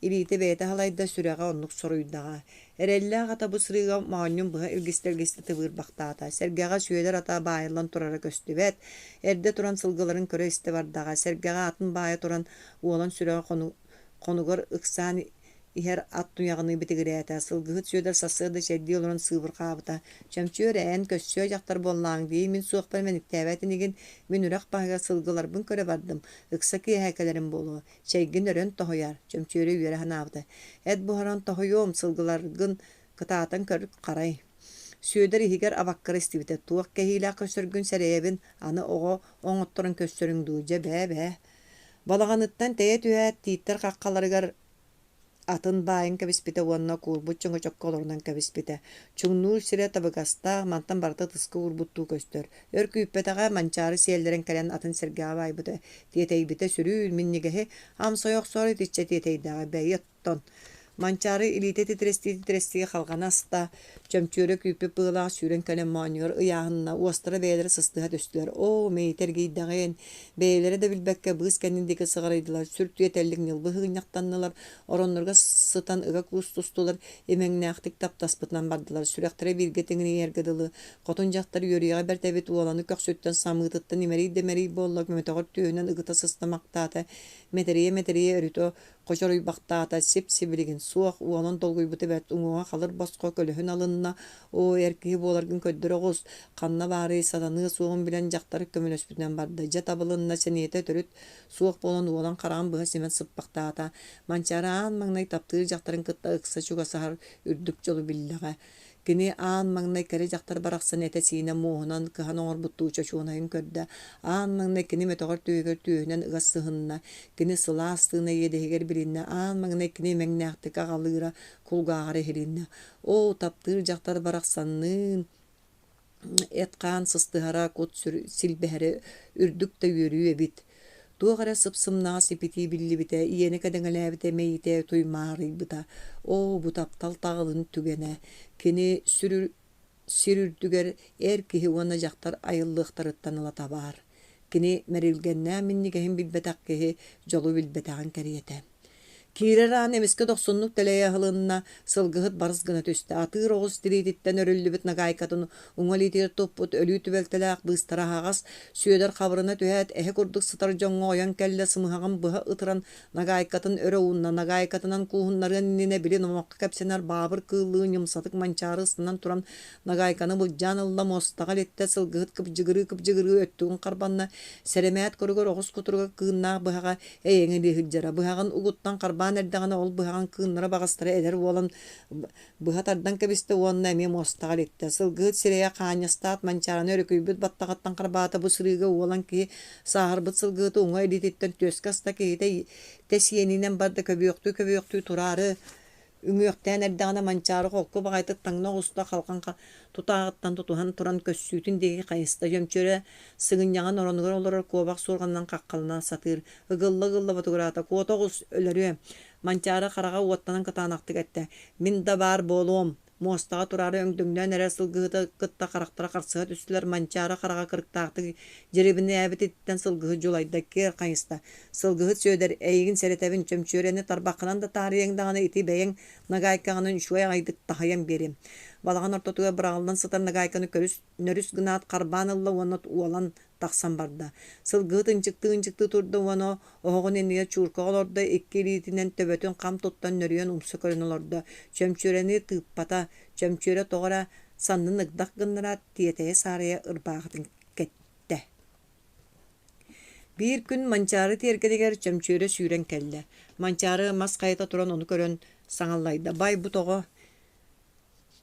илиитэ бэйэтэ салайда, сүрэҕэ оннук соруйдаҕа. Эрэллээх ата бу сырыыга моонньун быһа илгистэ-илгистэ тыбыырбахтаата. Сэргэҕэ Сүөдэр ата баайыллан турара көстүбэт. Эрдэ туран сылгыларын көрө-истэ бардаҕа. Сэргэҕэ атын баайа туран уолан сүрэҕэ хонугар ыксаан иһэр ат туйаҕыныы битигирээтэ. Сылгыһыт Сүөдэр сарсыарда чэйдии олорон сыыбырҕаабыта: «Чөмчүөр, эн көссүө дьахтар буоллааҥ дии, мин суохпар мэниктээбэт инигин, мин үрэх баһыгар сылгыларбын көрө бардым, ыкса киэһэ кэлэрим буолуо, чэйгин өрөн тоһуйаар», Чөмчүөрэ үөрэ санаабыта. «Эт буһаран тоһуйуом, сылгыларгын кытаатан көр, харай». Сүөдэр иһигэр абаккара истибитэ: «Туох кэһиилээх көрсөргүн сэрэйэбин, аны оҕо оҥотторон көрсөрүҥ дуу, дьэ бээ-бээ» Балаҕаныттан тэйэ түһээт, тииттэр хаххаларыгар атын баайын кэбиспитэ уонна куурбут чөҥөчөккө олорунан кэбиспитэ. Чуҥнуур сирэ табыгастаах, мантан барыта ытыска уурбуттуу көстөр. Өр күүппэтэҕэ, Манчаары сиэллэрэн кэлэн атын сэргэҕэ баайбыта. Тиэтэйбитэ сүрүүн, минньигэһи амсайа охсоору итиччэ тиэтэйдэҕэ, бэйи оттон Манчаары илиитэ титирэстии-титирэстии халҕаны аста, чөмчүөрэ күүппүт быалаах сүүрэн кэлэн моонньугар ыйааһынна, уостара бэйэлэрэ сыстыһа түстүлэр. Оо, мэйитэ эргийдэҕин! Бэйэлэрэ да билбэккэ быыс кэннин диэки сыҕарыйдылар, сүр түөтэллик ньылбы сыгынньахтаннылар, оронноругар сытан ыга куустустулар, имэҥнээхтик таптаспытынан бардылар, сүрэхтэрэ бииргэ тиҥирийэргэ дылы. Хотун дьахтар үөрүйэҕэ бэрт эбит уоланы көхсүттэн самыытыттан имэрий да имэрий буолла, көмөтөҕөр түөһүнэн ыгыта сыстамахтаата, мэтэрийэ-мэтэрийэ өрүтэ Хочоруйбахтаата, сип-сибилигин суох, уолан долгуйбута бэрт, уҥуоҕа халыр босхо көлөһүн алынна, оо, эр киһи буоларгын көрдөрө оҕус, ханна баарый, сатаныа суоҕун билэн дьахтар көмөлөспүтүнэн барда, дьэ табылынна, сэниэтэ төрүт суох буолан уолан хараҕын быһа симэн сыппахтаата. Манчаары аан маҥнай таптыыр дьахтарын кытта ыкса чугасаһар үрдүк дьолу биллэҕэ. Кини аан маҥнай кэрэ дьахтар барахсан этэ-сиинэ муоһунан кыһан оҥорбуттуу чочуонайын көрдө. Аан маҥнай кини мөтөҕөр түөһүгэр түөһүнэн ыга сыһынна. Кини сылаас тыына иэдэһигэр билиннэ. Аан маҥнай кини имэҥнээхтик аҕалыыра кулгааҕар иһилиннэ. Оо, таптыыр дьахтар барахсанныын эт-хаан сыстыһара, кут-сүр силбэһэрэ үрдүк да үөрүү эбит. Туох эрэ сып-сымнаҕас ипитии биллибитэ, иэнэ кэдэҥэлээбитэ, мэйиитэ туймаарыйбыта. Оо, бу таптал таҕылын түгэнэ! Кини сүр, сир үрдүгэр эр киһи уонна дьахтар айыллыахтарыттан ылата баар. Кини мэрилгэннээх минньигэһин билбэтэх киһи дьолу билбэтэҕин кэриэтэ. Киирэр аан эмискэ дохсуннук тэлэйэ аһылынна, сылгыһыт барыс гына түстэ. Атыыр оҕус тириититтэн өрүллүбүт нагаайкатын уҥа илиитигэр туппут өлүү түбэлтэлээх быыстара аһаҕас, Сүөдэр хабырына түһээт, эһэ курдук сытар дьоҥҥо ойон кэллэ, сымыһаҕын быһа ытыран нагаайкатын өрө уунна. Нагаайкатынан кууһуннарыан иннинэ били номоххо кэпсэнэр баабыр кыыллыы ньымсатык манчаары ыстанан туран нагаайканы былдьаан ылла, муостаҕа илиттэ, сылгыһыт кыбдьыгырыы-кыбдьыгырыы өттүгүн харбанна, сэрэмээт куругар оҕус кутуруга кыыннаах быһаҕа эйэҥэлии сылдьара. Быһаҕын угуттан харбаан эрдэҕинэ, ол быһаҕын кыыннара баҕастара эдэр уолан быһа тардан кэбистэ уонна эмиэ муостаҕа илиттэ. Сылгыһыт сирэйэ хаанньастаат, манчаараны өрүкүйбүт баттаҕыттан харбаата. Бу сырыыга уолан киһи сааһырбыт сылгыһыты уҥа илиититтэн түөскэ аста киһитэ тэс иэнинэн барда көбүөхтүү-көбүөхтүү тураары. Үҥүөхтээн эрдэҕинэ Манчаары холку баҕайытык таҥна оҕуста, халҕан тутааҕыттан тутуһан туран көссүүтүн диэки хайыста. Чөмчүөрэ сыгынньаҕын оронугар олорор куобах суорҕанынан хаххалана сатыыр. Ыгылла-ыгылла ботугураата, «Куота оҕус, өлөрүө!» Манчаары хараҕа уоттанан кытаанахтык эттэ: «Мин да баар буолуом!» Муостаҕа тураары өҥдөҥнөөн эрэр сылгыһыты кытта харахтара харсыһа түстүлэр, Манчаары хараҕа кырыктаахтык дьирибинээбититтэн сылгыһыт дьулайда, киэр хайыста: «Сылгыһыт Сүөдэр, эйигин сэрэтэбин, чөмчүөрэни тарбаххынан да таарыйыаҥ даҕаны ити бэйэҥ нагаайкаҕынан үчүгэй аҕайдык таһыйан биэриэм». Балаҕан ортотугар быраҕыллан сытар нагаайканы көрүс, нөрүс гынаат харбаан ылла уонна уолан тахсан барда. Сылгыһыт ынчыктыы-ынчыктыы турда уонна оһоҕун иннигэр чууркаҕа олордо, икки илиитинэн төбөтүн хам туттан нөрүйэн умса көрөн олордо. Чөмчүөрэни тыыппата, Чөмчүөрэ тоҕо эрэ саннын ыгдах гыннараат, тиэтэйэ-саарайа ырбаахытын кэттэ. Биир күн Манчаары тиэргэнигэр Чөмчүөрэ сүүрэн кэллэ. Манчаары мас хайыта туран ону көрөн саҥаллайда: «Бай, бу тоҕо?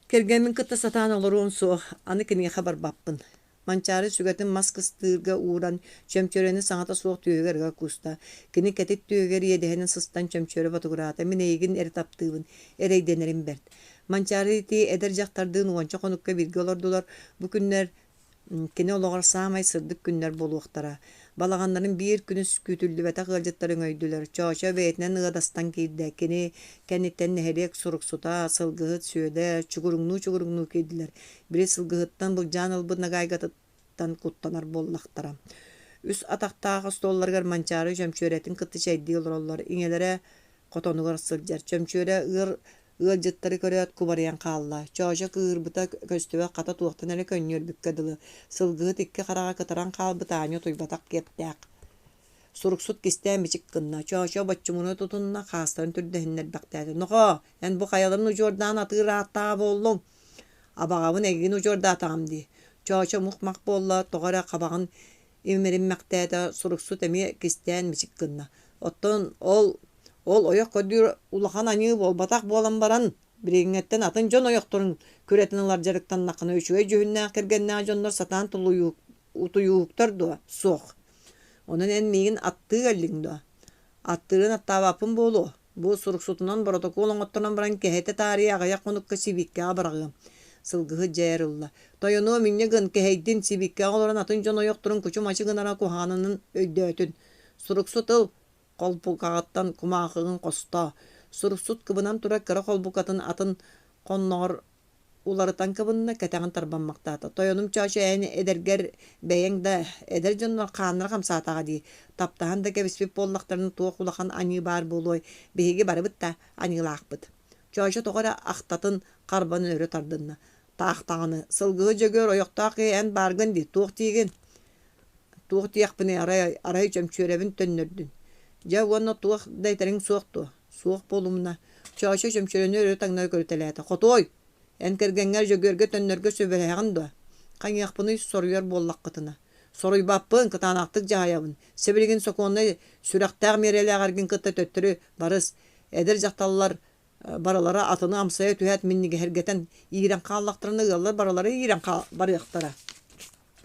Кэргэммин кытта сатаан олоруом суох, аны киниэхэ барбаппын. Манчаары сүгэтин мас кыстыырга ууран, чөмчөрөнү саҥата суох түөһүгэр ыга кууста. Кини кэтит түөһүгэр иэдэһинэн сыстан чөмчөрө ботугураата: «Мин эйигин эрэ таптыыбын, эрэйдэнэрим бэрт». Манчаары ити эдэр дьахтардыын уонча хонукка бииргэ олордулар. Бу күннэр кини олоҕор саамай сырдык күннэр буолуохтара. Балаҕаннарын биир күнүс күүтүллүбэтэх ыалдьыттар өҥөйдүлэр. Чоочо бэйэтинэн ыадастан киирдэ. Кини кэнниттэн нэһилиэк суруксута, сылгыһыт Сүөдэр чугуруҥнуу-чугуруҥнуу киирдилэр. Били сылгыһыттан былдьаан ылбыт нагаайгатыттан куттанар буоллахтара. Үс атахтаах остуолларыгар Манчаары чөмчүөрэтин кытта чэйдии олороллор. Ийэлэрэ хотонугар сылдьар. Чөмчүөрэ ыар ыалдьыттары көрөөт кубарыйан хаалла. Чоочо кыыһырбыта көстүбэт хата туохтан эрэ көнньүөрбүккэ дылы. Сылгыһыт икки хараҕа кытаран хаалбыт аанньа утуйбатах киэптээх. Суруксут кистээн мичик гынна, Чоочо боччумуна тутунна, хаастарын түрдэһиннэрбэхтээтэ: «Нохоо, эн бу хайаларын удьуордаан атыыр ааттааҕа буоллуҥ? Абаҕабын эйигин удьуордаатаҕым дии». Чоочо мух-мах буолла, тоҕо эрэ хабаҕын имэриммэхтээтэ, суруксут эмиэ кистээн мичик гынна: «Оттон ол ол ойох көрдүүр улахан аньыы буолбатах буолан баран, билиҥҥэттэн атын дьон ойохторун күрэтин ылар дьарыктаннаххына үчүгэй дьүһүннээх кэргэннээх дьоннор сатаан тулуйуу утуйууһуктар дуо? Суох. Онон эн миигин аттыы кэллиҥ дуо? Аттыырын аттаабаппын буолуо. Бу суруксутунан боротокуол оҥотторон баран кэһэтэ таарыйа аҕыйах хонукка сибииккэҕэ быраҕыам. Сылгыһыт дьээр ылла. Тойонуом инньэ гын, кэһэйдин, сибииккэҕэ олорон атын дьон ойохторун кучу-мачы гынара куһаҕанын өйдөөтүн. Суруксут ыл, холбукаҕыттан кумаахыгын хостоо. Суруксут кыбынан турар кыра холбукатын атын хонноҕор уларытан кыбынна, кэтэҕин тарбаммахтаата. Тойонум Чоочо эн эдэргэр бэйэҥ да эдэр дьоннор хааннара хамсаатаҕа дии. Таптаһан да кэбиспит буоллахтарына туох улахан аньыы баар буолуой, биһиги барыбыт да аньыылаахпыт. Чоочо тоҕо эрэ ахтатын харбанан өрө тардынна. Таах даҕаны, сылгыһыт Дьөгүөр ойохтоох киһи эн бааргын дии, туох диигин? Туох диэхпиний, арай, арай чөмчүөрэбин төннөрдүн. Дьэ уонна туох да этэриҥ суох дуо? Суох буолумна. Чоочо чөмчөрөнү өрө таҥнары көрүтэлээтэ. Хотуой, эн кэргэҥҥэр Дьөгүөргэ төннөргө сүбэлэһэҕин дуо? Хайыахпыный соруйар буоллаххытына. Соруйбаппын, кытаанахтык дьаһайабын. Сибилигин сокуоннай сүрэхтээх миэрэлээх эргин кытта төттөрү барыс. Эдэр дьахталлар барылара атыны амсайа түһээт минньигэһиргэтэн иирэн хааллахтарына ыаллар барылара иирэн барыахтара.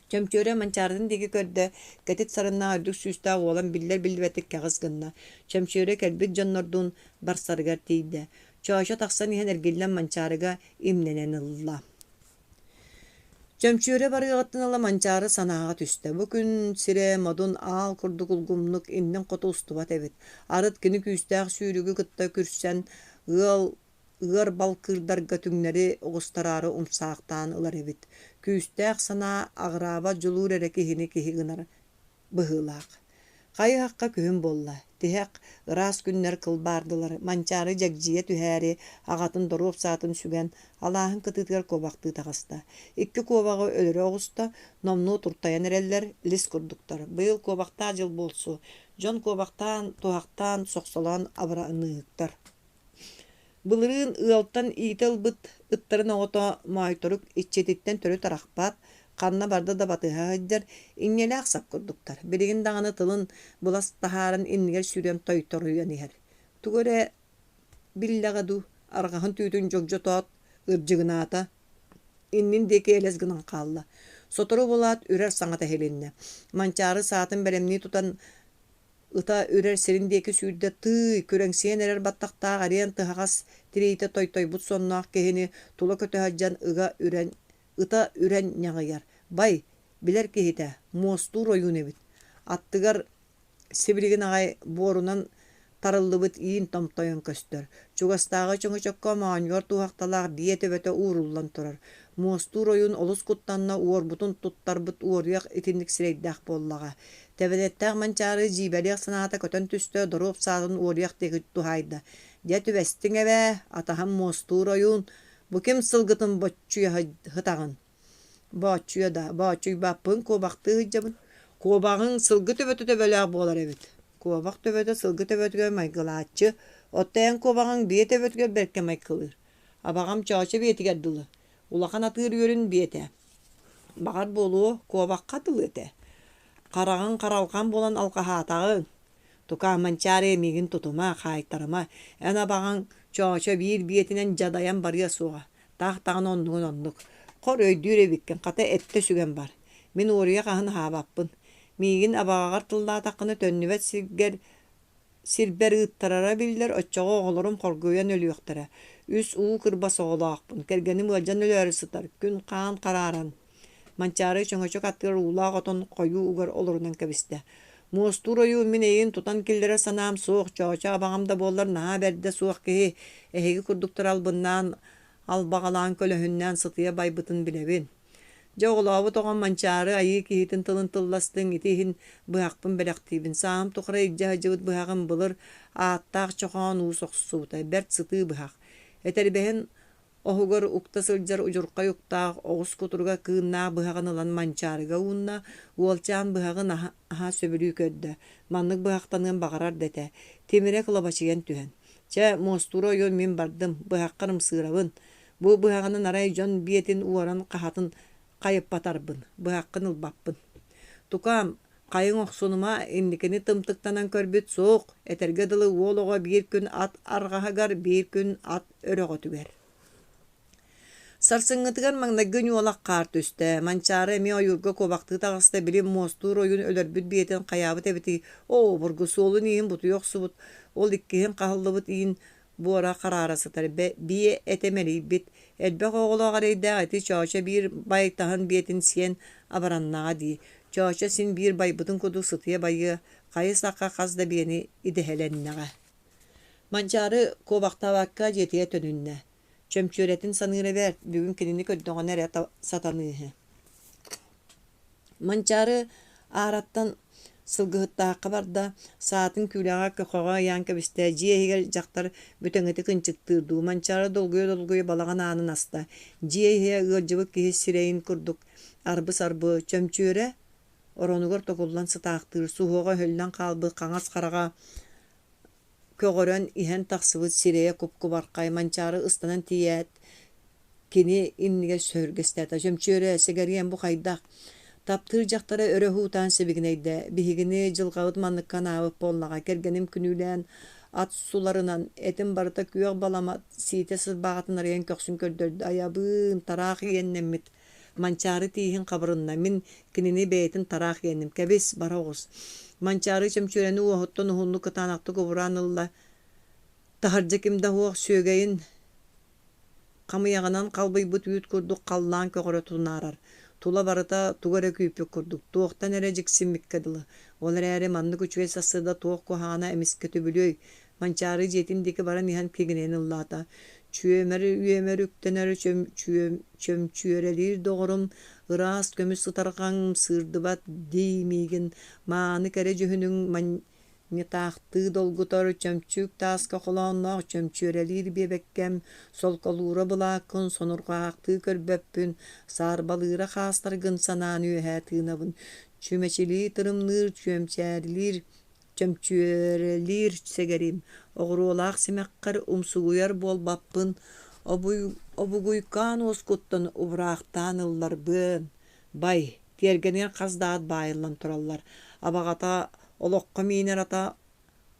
Чөмчүөрэ Манчаарытын диэки көрдө, кэтит сарыннаах үрдүк сүүстээх уолан биллэр-биллибэттик кэҕис гынна. Чөмчүөрэ кэлбит дьоннордуун барсарыгар тиийдэ. Чоочо тахсан иһэн эргиллэн Манчаарыга имнэнэн ылла. Чөмчүөрэ барыаҕыттан ыла Манчаары санааҕа түстэ. Бу күн сирэ модун аал курдук улгумнук иннин хоту устубат эбит. Арыт кини күүстээх сүүрүгү кытта күрсэн ыал ыар балкыырдарга түҥнэри оҕустараары умсаахтаан ылар эбит. Күүстээх санаа аҕыраабат дьулуур эрэ киһини киһи гынар быһыылаах. Хайы-һахха күһүн буолла, тиһэх, ыраас күннэр кылбаардылар, Манчаары дьэгдьийэ түһээри аҕатын доруоп саатын сүгэн, алааһын кытыытыгар куобахтыы таҕыста. Икки куобаҕы өлөрө оҕуста, номнуо туртайан эрэллэр, лис курдуктар. Быйыл куобахтаах дьыл буолсу, дьон куобахтаан, туһахтаан, сохсолоон абыраныыһыктар. Былырыын ыалтан иитэ ылбыт ыттарын оҕото Моойторук иччититтэн төрүт арахпат, ханна барда да батыһа сылдьар, инньэлээх сап курдуктар. Билигин даҕаны тылын былас таһааран иннигэр сүүрэн тойторуйан иһэр. Тугу эрэ биллэҕэ дуу, арҕаһын түүтүн дьогдьотоот, ырдьыгынаата, иннин диэки элэс гынан хаалла. Сотору буолаат үрэр саҥата иһилиннэ. Манчаары саатын бэлэмнии тутан Ыта үрэр сирин диэки сүүрдэ, тыый, күрэҥсийэн эрэр баттахтаах эриэн тыһаҕас тириитэ тойтойбут сонноох киһини тула көтө сылдьан ыга үрэн, ыта үрэн ньаҕыйар. Бай, билэр киһитэ, муостуур ойуун эбит. Аттыгар Сибилигин аҕай буорунан тарыллыбыт иин томтойон көстөр, чугастааҕы чөҥөчөккө моонньугар туоһахталаах биэ төбөтө ууруллан турар. Муостуур ойуун олус куттанна, уорбутун туттарбыт уоруйах итинник сирэйдээх буоллаҕа. Тэбэнэттээх Манчаары дьиибэлиэх санаата көтөн түстэ, доруоп саатын уоруйах диэки туһаайда: «Дьэ түбэстиҥ эбээ, атаһым муостуур ойуун, бу ким сылгытын боччуйа сытаҕын?» Бооччуйа да, бооччуйбаппын, куобахтыы сылдьабын. Куобаҕыҥ сылгы төбөтө төбөлөөх буолар эбит. Куобах төбөтө сылгы төбөтүгэр майгылааччы, оттон эн куобаҕыҥ биэ төбөтүгэр бэркэ майгылыыр. Абаҕам Чоочо биэтигэр дылы, улахан атыыр үөрүн биэтэ. Баҕар буолуо, куобахха дылы этэ. Хараҕыҥ харалҕан буолан алҕаһаатаҕыҥ. Тукаа Манчаары миигин тутума, хаайтарыма, эн абаҕаҥ Чоочо биир биэтинэн дьадайан барыа суоҕа, таах даҕаны оннугун оннук. Хор өйдүүр эбиккин, хата эттэ сүгэн бар. Мин уоруйах аһын аһаабаппын. Миигин абаҕаҕар тыллаатаххына төннүбэт сиргэр сирбэр ыыттарара биллэр, оччоҕо оҕолорум хоргуйан өлүөхтэрэ. Үс уу кырбас оҕолоохпун, кэргэним ыалдьан өлөөрү сытар, күн-хаан харааран Манчаары чөҥөчөк аттыгар уулаах отон хойуу угар олорунан кэбистэ. Муостуур ойуун мин эйигин тутан киллэрэр санаам суох, Чоочо абаҕам да буоллар наһаа бэрдэ суох киһи, эһиги курдуктары албыннаан, албаҕалаан көлөһүннээн сытыйа байбытын билэбин. Дьэ оҕолообут оҕом Манчаары айыы киһитин тылын тылластыҥ, ити иһин быһахпын бэлэхтиибин. Сааһым тухары илдьэ сылдьыбыт быһаҕым былыр ааттаах чохоон уус охсубута, бэрт сытыы быһах. Этэрбэһин Оһугар укта сылдьар удьурхай уктаах оҕус кутуруга кыыннаах быһаҕын ылан Манчаарыга уунна, уолчаан быһаҕын аһа сөбүлүү көрдө, маннык быһахтаныан баҕарар да этэ, тимирэ кылабачыйан түһэн: «Чэ, муостуура ойуон мин бардым, быһаххар ымсыырабын, бу быһаҕынан арай дьон биэтин уоран хаһатын хайыппатарбын, быһаххын ылбаппын. Тукаам, хайыҥ охсунума, инникини тымтыктанан көрбүт суох, этэргэ дылы уол оҕо биир күн ат арҕаһыгар, биир күн ат өрөҕөтүгэр. Сарсыҥҥытыгар маҥнайгы ньуолах хаар түстэ, Манчаары эмиэ ойуурга куобахтыы таҕыста, били муостуур ойуун өлөрбүт биэтин хайаабыт эбитий, оо, обургу суолун-ииһин бутуйа охсубут, ол иккиһин хаһыллыбыт иин буора хараара сытар, биэ этэ мэлийбит, элбэх оҕолоох эрэйдээх ити Чоочо биир байтаһын биэтин сиэн абыраннаҕа дии, Чоочо син биир байбытын курдук сытыйа байыа, хайы-сахха хас да биэни идэһэлэннэҕэ. Манчаары куобахтаабакка дьиэтигэр төнүннэ. Чөмчүөрэтин саныыра бэрт, бүгүн кинини көрдөҕүнэ эрэ сатаныыһы. Манчаары аараттан сылгыһыттаахха барда, саатын күүлэҕэ көхөҕө ыйаан кэбистэ, дьиэ иһигэр дьахтар бүтэҥитик ынчыктыыр дуу, Манчаары долгуйа-долгуйа балаҕан аанын аста. Дьиэ иһэ ыалдьыбыт киһи сирэйин курдук арбы-сарбы, чөмчүөрэ оронугар токуллан сытаахтыыр, суһуоҕа өһүллэн хаалбыт хаҥас хараҕа көҕөрөн иһэн тахсыбыт сирэйэ куп-кубархай, Манчаары ыстанан тиийээт кини иннигэр сөһүргэстээтэ: «Чөмчүөрэ, сэгэриэм бу хайдах?» Таптыыр дьахтара өрө уһуутаан сибигинэйдэ: «Биһигини дьылҕабыт манныкка анаабыт буоллаҕа, кэргэним күнүүлээн ат суларынан, этим барыта күөх балама сиитэ сырбаҕатын арыйан көхсүн көрдөрдө, айабыын, тараах иэннэммит Манчаары тииһин хабырынна, мин кинини бэйэтин тараах иэнним, кэбис, бара оҕус. Манчаары чөмчүөрэни уоһуттан уһуннук кытаанахтык убураан ылла, таһырдьа ким да суох сүөгэйин хамыйаҕынан халбыйбыт үүт курдук халлаан көҕөрө тунаарар, тула барыта тугу эрэ күүппүт курдук, туохтан эрэ дьиксиммиккэ дылы. Ол эрээри маннык үчүгэй сарсыарда туох куһаҕана эмискэ түбүлүөй, Манчаары дьиэтин диэки баран иһэн киҥинэйэн ыллаата: «Чүөмэр үөмэр үктэнэр чөмчүөрэлиир доҕорум, ыраас көмүс сытарҕаҥ сыырдыбат дии миигин, мааны кэрэ дьүһүнүҥ манньытаахтыы долгутар, чөмчүүк тааска холоонноох чөмчүөрэлиир биэбэккэм, солколуура былааккын сонурҕаахтыы көрбөппүн, саарбалыыра хаастаргын санаан үөһээ тыынабын, чүмэчилии тырымныыр чүөмчээрилиир чөмчүөрэлиир сэгэрим, оҕуруолаах симэххэр умсугуйар буолбаппын, обугуйкаан уоскуттан убураахтаан ылларбын. Бай, тиэргэнигэр хас да ат баайыллан тураллар. Абаҕата олоххо миинэр ата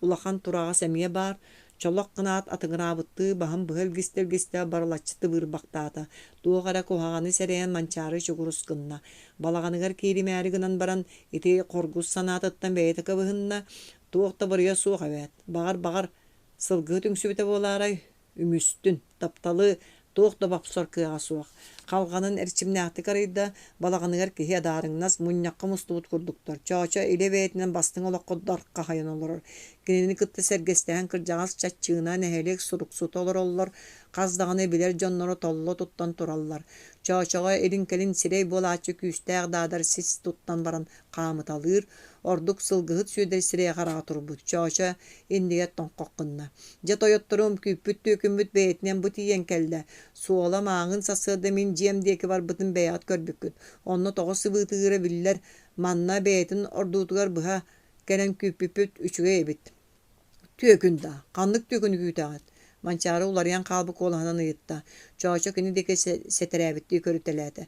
улахан тураҕас эмиэ баар, чолох гынаат атыҥыраабыттыы баһын быһа илгистэ-илгистэ барылаччы тыбыырбахтаата, туох эрэ куһаҕаны сэрэйэн Манчаары чугурус гынна. Балаҕаныгар кииримээри гынан баран, ити хоргус санаатыттан бэйэтэ кыбыһынна, туох да буруйа суох эбээт, баҕар-баҕар, сылгыһыт үҥсүбүтэ буолаарай? Үҥүстүн, тапталы туох да бопсор кыаҕа суох. Халҕанын эрчимнээхтик арыйда, балаҕаныгар киһи адаарыҥнас, мунньахха мустубут курдуктар. Чоочо илэ бэйэтинэн бастыҥ олоххо дархаһыйан олорор. Кинини кытта сэргэстэһэн кырдьаҕас чаччыына, нэһилиэк суруксута олороллор, хас даҕаны билэр дьонноро толло туттан тураллар. Чоочоҕо илин-кэлин сирэй буолааччы күүстээх даадар сис туттан баран хаамыталыыр, ордук сылгыһыт Сүөдэр сирэйэ-хараҕа турбут. Чоочо иннигэр тоҥхох гынна. Дьэ тойотторум, күүппүт түөкүммүт бэйэтинэн бу тиийэн кэллэ. Суола мааҥын сарсыарда мин дьиэм диэки барбытын бэйэҕит көрбүккүт. Онно тоҕо сыбыытыыра биллэр, манна бэйэтин ордуутугар быһа кэлэн күүппүппүт үчүгэй эбит. Түөкүн да, ханнык түөкүнү күүтэҕит? Манчаары уларыйан хаалбыт куолаһынан ыйытта. Чоочо кини диэки сэтэрээбиттии көрүтэлээтэ.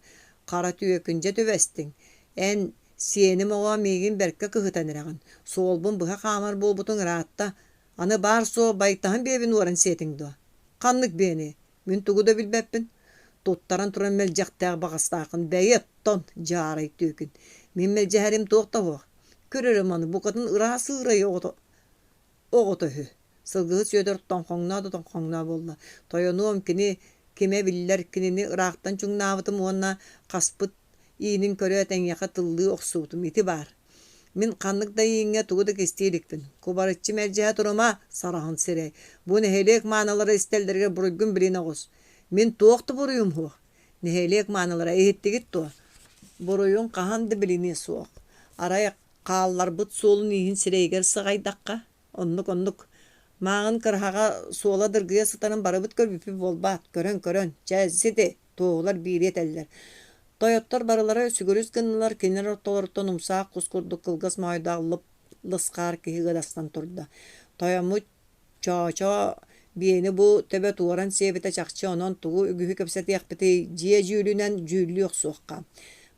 Хара түөкүн, дьэ түбэстиҥ. Эн сиэним оҕо миигин бэркэ кыһытан эрэҕин. Суолбун быһа хаамар буолбутуҥ ыраатта. Аны баар-суох байтаһын биэбин уоран сиэтиҥ дуо? Ханнык биэни? Мин тугу да билбэппин. Туттаран туран мэлдьэхтээх баҕастааххын бэйи оттон, дьаарай түөкүн. Мин мэлдьэһэрим туох да суох. Көр эрэ маны букатын ыраас ыырай оҕото оҕото үһү. Сылгыһыт Сүөдэр тоҥхоҥноо да тоҥхоҥноо буолла. Тойонуом кини кимэ биллэр, кинини ыраахтан чуҥнаабытым уонна хаспыт иинин көрөөт эйиэхэ тыллыы охсубутум ити баар. Мин ханнык да ииҥҥэ тугу да кистии иликпин. Кубарыччы мэлдьэһэ турума, сараһын сирэй. Бу нэһилиэк маанылара истэллэригэр буруйгун билинэ оҕус. Мин туох да буруйум суох. Нэһилиэк маанылара иһиттигит дуо? Буруйуҥ хаһан да билиниэ суох. Арай хаалларбыт суолун ииһин сирэйигэр сыҕайдахха, оннук-оннук. Мааҕын кыраһаҕа суола дыргыйа сытарын барыбыт көрбүппүт буолбаат, көрөн-көрөн, чэ, сити, туоһулар биири этэллэр. Тойоттор барылара сүгүрүс гыннылар, кинилэр ортолоруттан умсаах кус курдук кылгас моойдоох лып лысхаар киһи ыадастан турда. Тойоммут Чоочо биэни бу төбө туоран сиэбитэ чахчы онон тугу үгүһү кэпсэтиэхпитий, дьиэ дьүүлүнэн дьүүллүү охсуохха.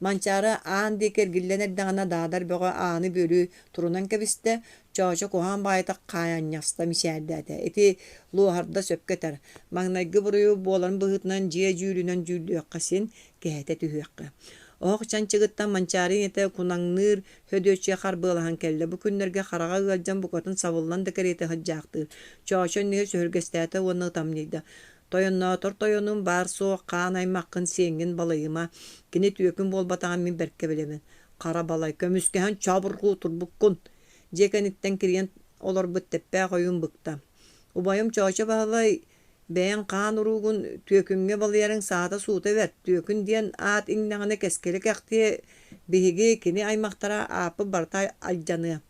Манчаары аан диэки эргиллэн эрдэҕинэ Даадар Бөҕө ааны бүөлүү турунан кэбистэ, Чоочо куһаҕан баайытык хаанньаста мичээрдээтэ. Ити луоһарда сөпкө этэр. Маҥнайгы буруйу буоларын быһыытынан дьиэ дьүүлүнэн дьүүллүөххэ син, кэһэтэ түһүөххэ. Оһох чанчыгыттан Манчаары ийэтэ кунаҥныыр Һөдүөччүйэ харбыалаһан кэллэ. Бу күннэргэ хараҕа ыалдьан букатын сабыллан да кэриэтэ сылдьаахтыыр. Чоочо иннигэр сөһүргэстээтэ уонна ытамньыйда. Тойонноотор тойонум баар-суох хаан аймаххын сиэҥҥин балыйыма. Кини түөкүн буолбатаҕын мин бэркэ билэбин. Хара балай, көмүскэһэн чообурҕуу турбуккун. Дьиэ кэнниттэн кирийэн олорбут Тэппээх ойуун быкта. Убайым Чоочо Баһылай Бэйэҥ хаан уруугун түөкүҥҥэ балыйарыҥ саата-суута бэрт, түөкүн диэн аат иҥнэҕинэ кэскилэ кэхтиэ, биһиги кини аймахтара ааппыт барыта алдьаныа.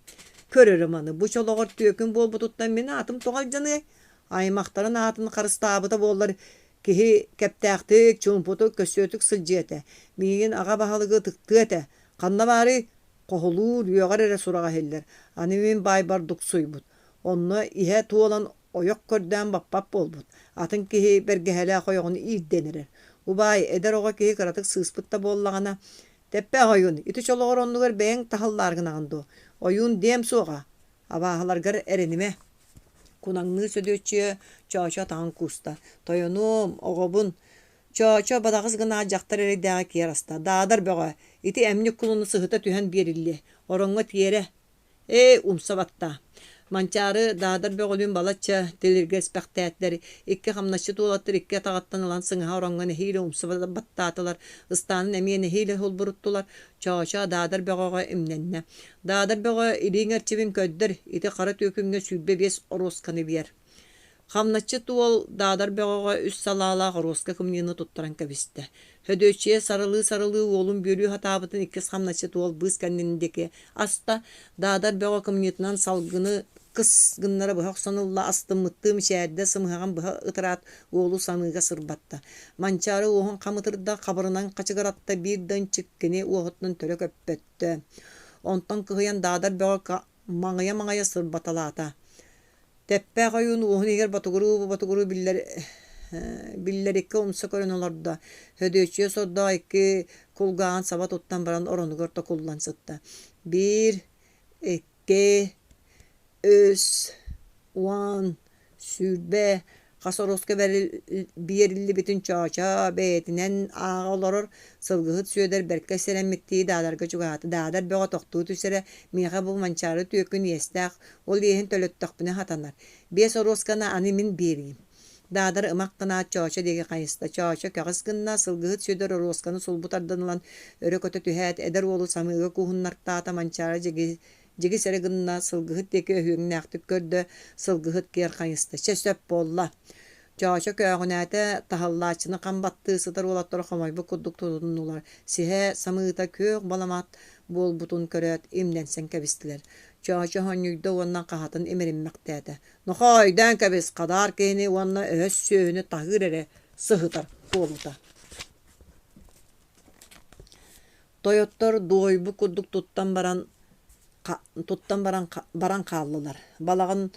Көр эрэ маны, бу чолоҕор түөкүн буолбутуттан мин аатым тоҕо алдьаныай? Аймахтарын аатын харыстаабыта буоллар, киһи кэптээхтик, чуумпутук, көссүөтүк сылдьыа этэ. Миигин аҕа баһылыгы ытыктыа этэ. Ханна баарый? Хоһулуур, үөҕэр эрэ сураҕа иһиллэр. Аны мин баайбар дуксуйбут. Онно иһэ туолан ойох көрдөөн баппат буолбут, атын киһи бэргэһэлээх ойоҕун иирдэн эрэр. Убаай, эдэр оҕо киһи кыратык сыыспыт да буоллаҕына, «Тэппээх ойуун, ити чолоҕор оннугар бэйэҥ таһыллаар гынаҕын дуо? Ойуун диэм суоҕа, абааһыларгар эрэнимэ» Кунаҥныы Сөдүөччүйэ Чоочо атаҕын кууста: «Тойонуом, оҕобун, Чоочо бадаҕас гынаат дьахтар эрэйдээҕи киэр аста: «Даадар бөҕө, ити эмньик кулуну сыһыта түһэн биэриллиэ, ороҥҥо тиэрэ, Ээ, умса баттаа. Манчаары Даадар Бөҕөлүүн балачча тилиргэ испэхтээтилэр, икки хамначчыт уолаттар икки атаҕыттан ылан сыҥаһа ороҥҥо нэһиилэ умса баттаатылар, ыстаанын эмиэ нэһиилэ сулбуруттулар, Чоочо Даадар Бөҕөҕө имнэннэ. Даадар Бөҕө илииҥ эрчимин көрдөр, ити хара түөкүҥҥэ 25 оруосканы биэр. Хамначчыт уол Даадар Бөҕөҕө үс салаалаах оруоска кымньыыны туттаран кэбистэ. Һөдүөччүйэ сарылыы-сарылыы уолун бүөлүү сатаабытын иккис хамначчыт уол быыс кэннин диэки аста. Даадар Бөҕө кымньыытынан салгыны кыс гыннара быһа охсон ылла, астыммыттыы мичээрдэ, сымыһаҕын быһа ытыраат уолу самыыга сырбатта. Манчаары уоһун хам ытырда, хабырынан хачыгыратта, биир да ынчык кини уоһуттан төлө көппөттө. Онтон кыһыйан Даадар Бөҕө маҥыйа-маҥыйа сырбаталаата. Тэппээх ойуун уоһун иһигэр ботугуруу-ботугуруу биллэр биллэриккэ умса көрөн олордо. Һөдүөччүйэ сордоох икки кулгааҕын саба туттан баран оронугар токуллан сытта. Биир, икки, үс, уон, 20 хас оруоска биэриллибитин Чоочо бэйэтинэн ааҕа олорор Сылгыһыт Сүөдэр бэркэ сэрэммиттии Даадарга чугаһаата. Даадар бөҕө тохтуу түсэрэ, миэхэ бу Манчаары түөкүн иэстээх, ол иэһин төлөттөхпүнэ сатанар. Биэс оруосканы аны мин биэриим. Даадар ымах гынаат Чоочо диэки хайыста. Чоочо кэҕис гынна, сылгыһыт Сүөдэр оруосканы сулбу тардан ылан өрө көтө түһээт, эдэр уолу самыыга кууһуннартаата, Манчаары дьигис эрэ гынна, сылгыһыт диэки өһүөҥнээхтик көрдө, сылгыһыт киэр хайыста. Чэ, сөп буолла. Чоочо көөҕүнээтэ, таһыллааччыны хам баттыы сытар уолаттар хомойбут курдук тутуннулар. Сиһэ самыыта күөх баламат буолбутун көрөөт, имнэнсэн кэбистилэр. Чоочо хонньуйда уонна хаһатын имэриммэхтээтэ. Нохоо, өйдөөн кэбис, хадаар киһини уонна өһөс сүөһүнү таһыыр эрэ сыһытар куолута. Тойоттор дуойбут курдук туттан баран туттан баран баран хааллылар. Балаҕан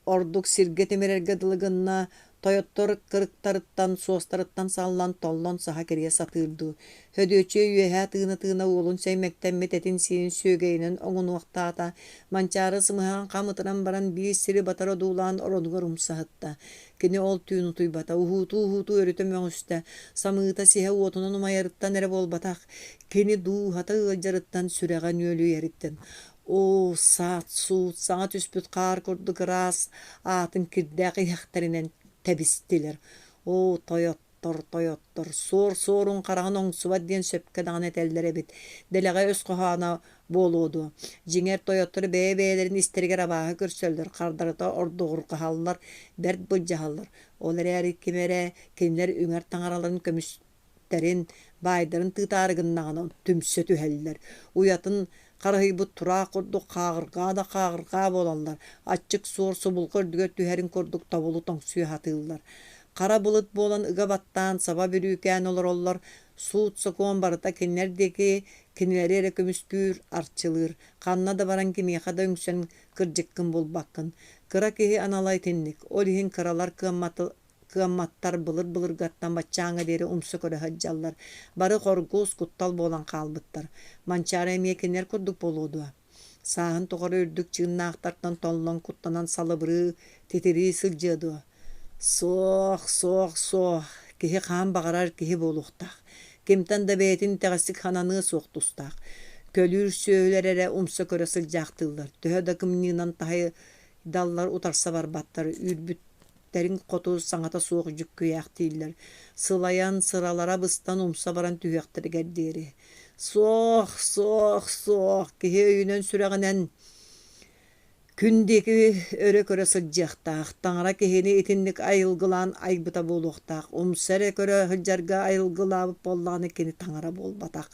ордук сиргэ тимирэргэ дылы гынна, тойоттор кырыктарыттан, суостарыттан саллан, толлон саһа кирийэ сатыыр дуу. Һөдүөччүйэ үөһээ тыына-тыына уолун сэймэктэммит этин-сиинин сүөгэйинэн оҥунуохтаата, Манчаары сымыһаҕын хам ытыран баран биир сири батары одуулаан оронугар умса сытта. Кини ол түүн утуйбата, уһуутуу-уһуутуу өрүтэ мөҕүстэ, самыыта сиһэ уотунан умайарыттан эрэ буолбатах, кини дууһата ыалдьарыттан, сүрэҕэ нүөлүйэриттэн. Оо, саат-суут, саҥа түспүт хаар курдук ыраас аатын кирдээх иһэхтэринэн тэбистилэр. Оо, тойот тойоттор, суор суорун хараҕын оҥсубат диэн сөпкө даҕаны этэллэр эбит. Дэлэҕэ өс хоһооно буолуо дуо? Дьиҥэр, тойоттор бэйэ-бэйэлэрин истэригэр абааһы көрсөллөр, хардарыта ордуҕурҕаһаллар, бэрт былдьаһаллар. Ол эрээри ким эрэ кинилэр үҥэр таҥараларын көмүстэрин, баайдарын тыытаары гыннаҕына түмсэ түһэллэр. Уйатын Харыһыйбыт тураах курдук хааҕырҕаа да хааҕырҕаа буолаллар, аччык суор субулҕа үрдүгэр түһэрин курдук тобулу тоҥсуйа сатыыллар. Хара былыт буолан ыга баттаан саба бүрүүкээн олороллор, суут-сокуон барыта кинилэр диэки, кинилэри эрэ көмүскүүр, арчылыыр. Ханна да баран кимиэхэ да үҥсэн кырдьыккын булбаккын. Кыра киһи анала итинник, ол иһин кыралар кыамматы кыамматтар былыр-былыргаттан баччааҥҥа диэри умса көрө сылдьаллар, бары хоргус, куттал буолан хаалбыттар. Манчаары эмиэ кинилэр курдук буолуо дуо? Сааһын тухары үрдүк чыыннаахтартан толлон куттанан салыбырыы, титирии сылдьыа дуо? Суох, суох, суох, киһи хаан баҕарар киһи буолуохтаах. Кимтэн да бэйэтин итэҕэстик сананыа суох тустаах. Көлүүр сүөһүлэр эрэ умса көрө сылдьаахтыыллар, төһө да кымньыынан таһыйдаллар утарса барбаттар, үүрбүт Тэрин хоту саҥата суох дьүккүйээхтииллэр, сылайан, сыралара быстан умса баран түһүөхтэригэр диэри. Суох, суох, суох, киһи өйүнэн-сүрэҕинэн күн диэки өрө көрө сылдьыахтаах, таҥара киһини итинник айылгылаан айбыта буолуохтаах, умса эрэ көрө сылдьарга айылгылаабыт буоллаҕына кини таҥара буолбатах.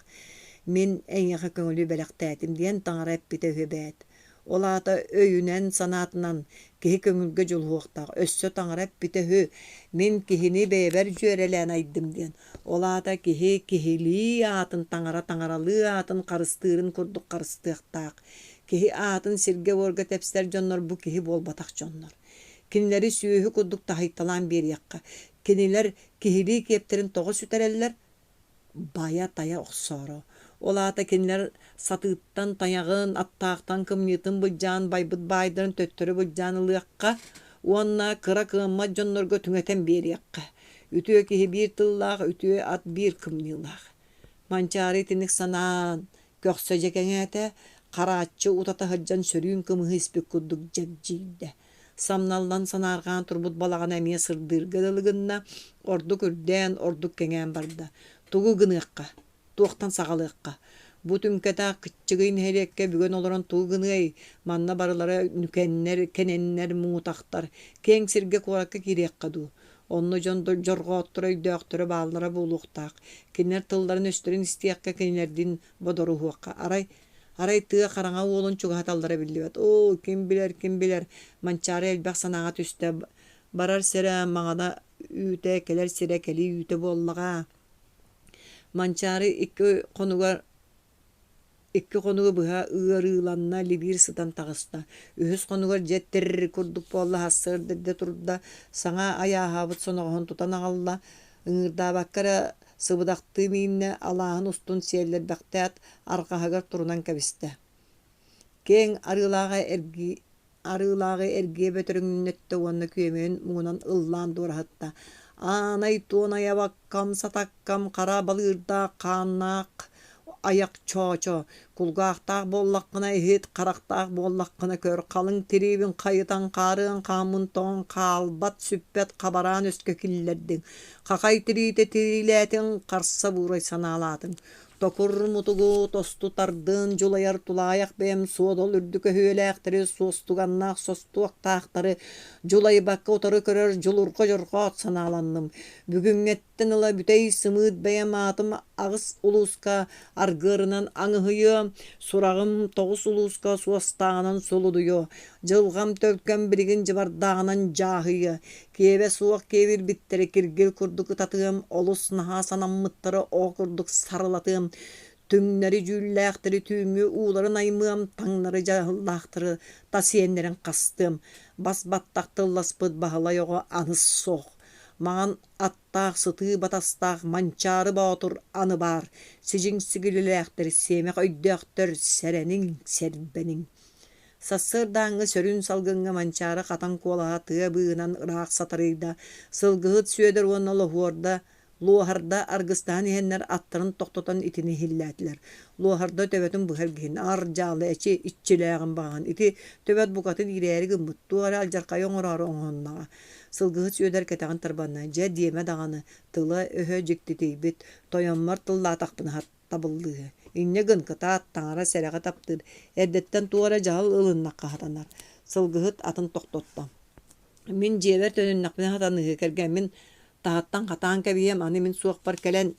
Мин эйиэхэ көҥүлү бэлэхтээтим диэн таҥара эппитэ үһү эбээт. Ол аата өйүнэн-санаатынан киһи көҥүлгэ дьулуһуохтаах, өссө таҥара эппитэ үһү, мин киһини бэйэбэр дьүөрэлээн айдым диэн. Ол аата киһи киһилии аатын таҥара таҥаралыы аатын харыстыырын курдук харыстыахтаах. Киһи аатын сиргэ-буорга тэпсэр дьоннор бу киһи буолбатах дьоннор. Кинилэри сүөһү курдук таһыйталаан биэриэххэ. Кинилэр киһилии киэптэрин тоҕо сүтэрэллэр? Байа-тайа охсоору. Ол аата кинилэр сатыыттан тайаҕын, аттаахтан кымньыытын былдьаан байбыт баайдарын төттөрү былдьаан ылыахха уонна кыра кыаммат дьоннорго түҥэтэн биэриэххэ. Үтүө киһи биир тыллаах, үтүө ат биир кымньыылаах. Манчаары итинник санаан көхсө дьэ кэҥээтэ, харааччы утата сылдьан сөрүүн кымыһы испит курдук дьэгдьийдэ. Самналлан санаарҕаан турбут балаҕана эмиэ сырдыырга дылы гынна, ордук үрдээн, ордук кэҥээн барда. Тугу гыныахха, туохтан саҕалыахха? Бу түҥкэтэх кыччыгый нэһилиэккэ бүгэн олорон тугу гыныай? Манна барылара нүкэннэр, кэнэннэр, муҥутахтар. Киэҥ сиргэ куоракка киириэххэ дуу? Онно дьон дьорҕоотторо, өйдөөхтөрө бааллара буолуохтаах. Кинилэр тылларын-өстөрүн истиэххэ, кинилэрдиин бодоруһуохха. Арай Арай тыа хараҥа уолун чугаһаталлара биллибэт. Оо, ким билэр, ким билэр, Манчаары элбэх санааҕа түстэ. Барар сирэ маҥана үүтэ, кэлэр сирэ кэлии үүтэ буоллаҕа. Манчаары икки хонугар икки хонугу быһа ыарыыланна, либиир сытан таҕыста. Үһүс хонугар дьэ тирр курдук буолла, сарсыарда эрдэ турда, саҥа айааһаабыт соноҕоһун тутан аҕалла, ыҥыырдаабакка эрэ сыбыдахтыы мииннэ, алааһын устун сиэллэрбэхтээт, арҕаһыгар турунан кэбистэ. Киэҥ арыылааҕы эргии арыылааҕы эргийэ бөтөрөҥнөттө уонна күөмэйин муҥунан ыллаан дуораһытта: «Аанай туонай абаккам, сатаккам, хара балыырдаах хааннаах, айах Чоочо, кулгаахтаах буоллаххына иһит, харахтаах буоллаххына көр, халыҥ тириибин хайытан, хаарыан хааммын тоҥон хаалбат, сүппэт хабараан өскө киллэрдиҥ, хахай тириитэ тириилээтиҥ, харса буурай санаалаатыҥ. Токур мутугу тосту тардын, дьулайар тулаайах бэйэм суодал үрдүк өһүөлээхтэри, суостуганнаах состуоктаахтары дьулайбакка утары көрөр дьулурҕа дьорҕоот санааланным. Бүгүҥҥэттэн ыла бүтэй сымыыт бэйэм аатым аҕыс улууска аргыарынан аҥыһыйыа, сураҕым тоҕус улууска суостааҕынан сулудуйуо, дьылҕам төлкөм билигин дьыбардааҕынан дьааһыйыа, Киэбэ суох киэбирбиттэри киргил курдук ытатыам, олус наһаа санаммыттары оҕо курдук сарылатыам, түҥнэри дьүүллээхтэри түүҥҥү ууларын аймыам, таҥнары дьаһаллаахтары тас иэннэрин хастыам, бас баттах тылласпыт Баһылай оҕо аны суох. Маҥан аттаах сытыы батастаах Манчаары Боотур аны баар, сидьиҥ сигилилээхтэр, сиэмэх өйдөөхтөр сэрэниҥ, сэрбэниҥ. Сарсыардааҥҥы сөрүүн салгыҥҥа Манчаары хатан куолаһа тыа быыһынан ыраах сатарыйда, Сылгыһыт Сүөдэр уонна Лоһуорда Луоһарда аргыстаһан иһэннэр аттарын тохтотон итини иһиллээтилэр. Луоһарда төбөтүн быһа илгиһин, аар-дьаалы эчи иччилээҕин баҕаһын, ити төбөт букатын иирээри гыммыт, туох эрэ алдьархайы оҥороору оҥоһуннаҕа. Сылгыһыт Сүөдэр кэтэҕин тарбанна, дьэ диэмэ даҕаны, тыла-өһө дьиктитийбит, тойоммор тыллаатахпына табыллыыһы. Инньэ гын, кытаат, таҥара сэрэҕи таптыыр, эрдэттэн туох эрэ дьаһал ылыннахха сатанар. Сылгыһыт атын тохтотто. Мин дьиэбэр төнүннэхпинэ сатаныыһы, кэргэммин таһыттан хатаан кэбиһиэм, аны мин суохпар кэлэн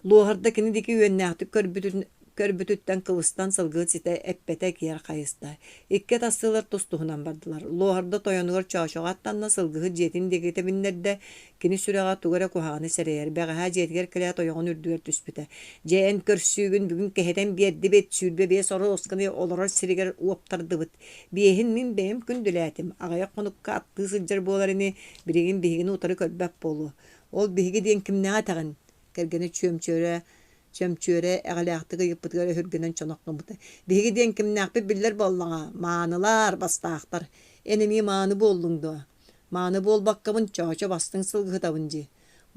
Луоһарда кини диэки үөннээхтик көрбүтүн көрбүтүттэн кыбыстан сылгыһыт ситэ эппэтэ киэр хайыста. Икки атастыылар тус-туһунан бардылар. Луоһарда тойонугар Чоочоҕо аттанна, сылгыһыт дьиэтин диэки тэбиннэрдэ. Кини сүрэҕэ тугу эрэ куһаҕаны сэрэйэр. Бэҕэһээ дьиэтигэр кэлээт ойоҕун үрдүгэр түспүтэ. Дьэ эн көрсүүгүн бүгүн кэһэтэн биэрдибит, 25 оруосканы олорор сиригэр уоптардыбыт. Биэһин мин бэйэм күндүлээтим, аҕыйах хонукка аттыы сылдьар буолар ини, билигин биһигини утары көрбөт буолуо. Ол биһиги диэн кимнээҕи этэҕин? Кэргэнэ чүөмчүөрэ чөмчүөрэ эҕэлээхтик ыйыппытыгар өһүргэнэн чонох гыммыта. Биһиги диэн кимнээхпит биллэр буоллаҕа, маанылар, бастаахтар. Эн эмиэ мааны буоллуҥ дуо? Мааны буолбаккабын Чоочо бастыҥ сылгыһытабын дии.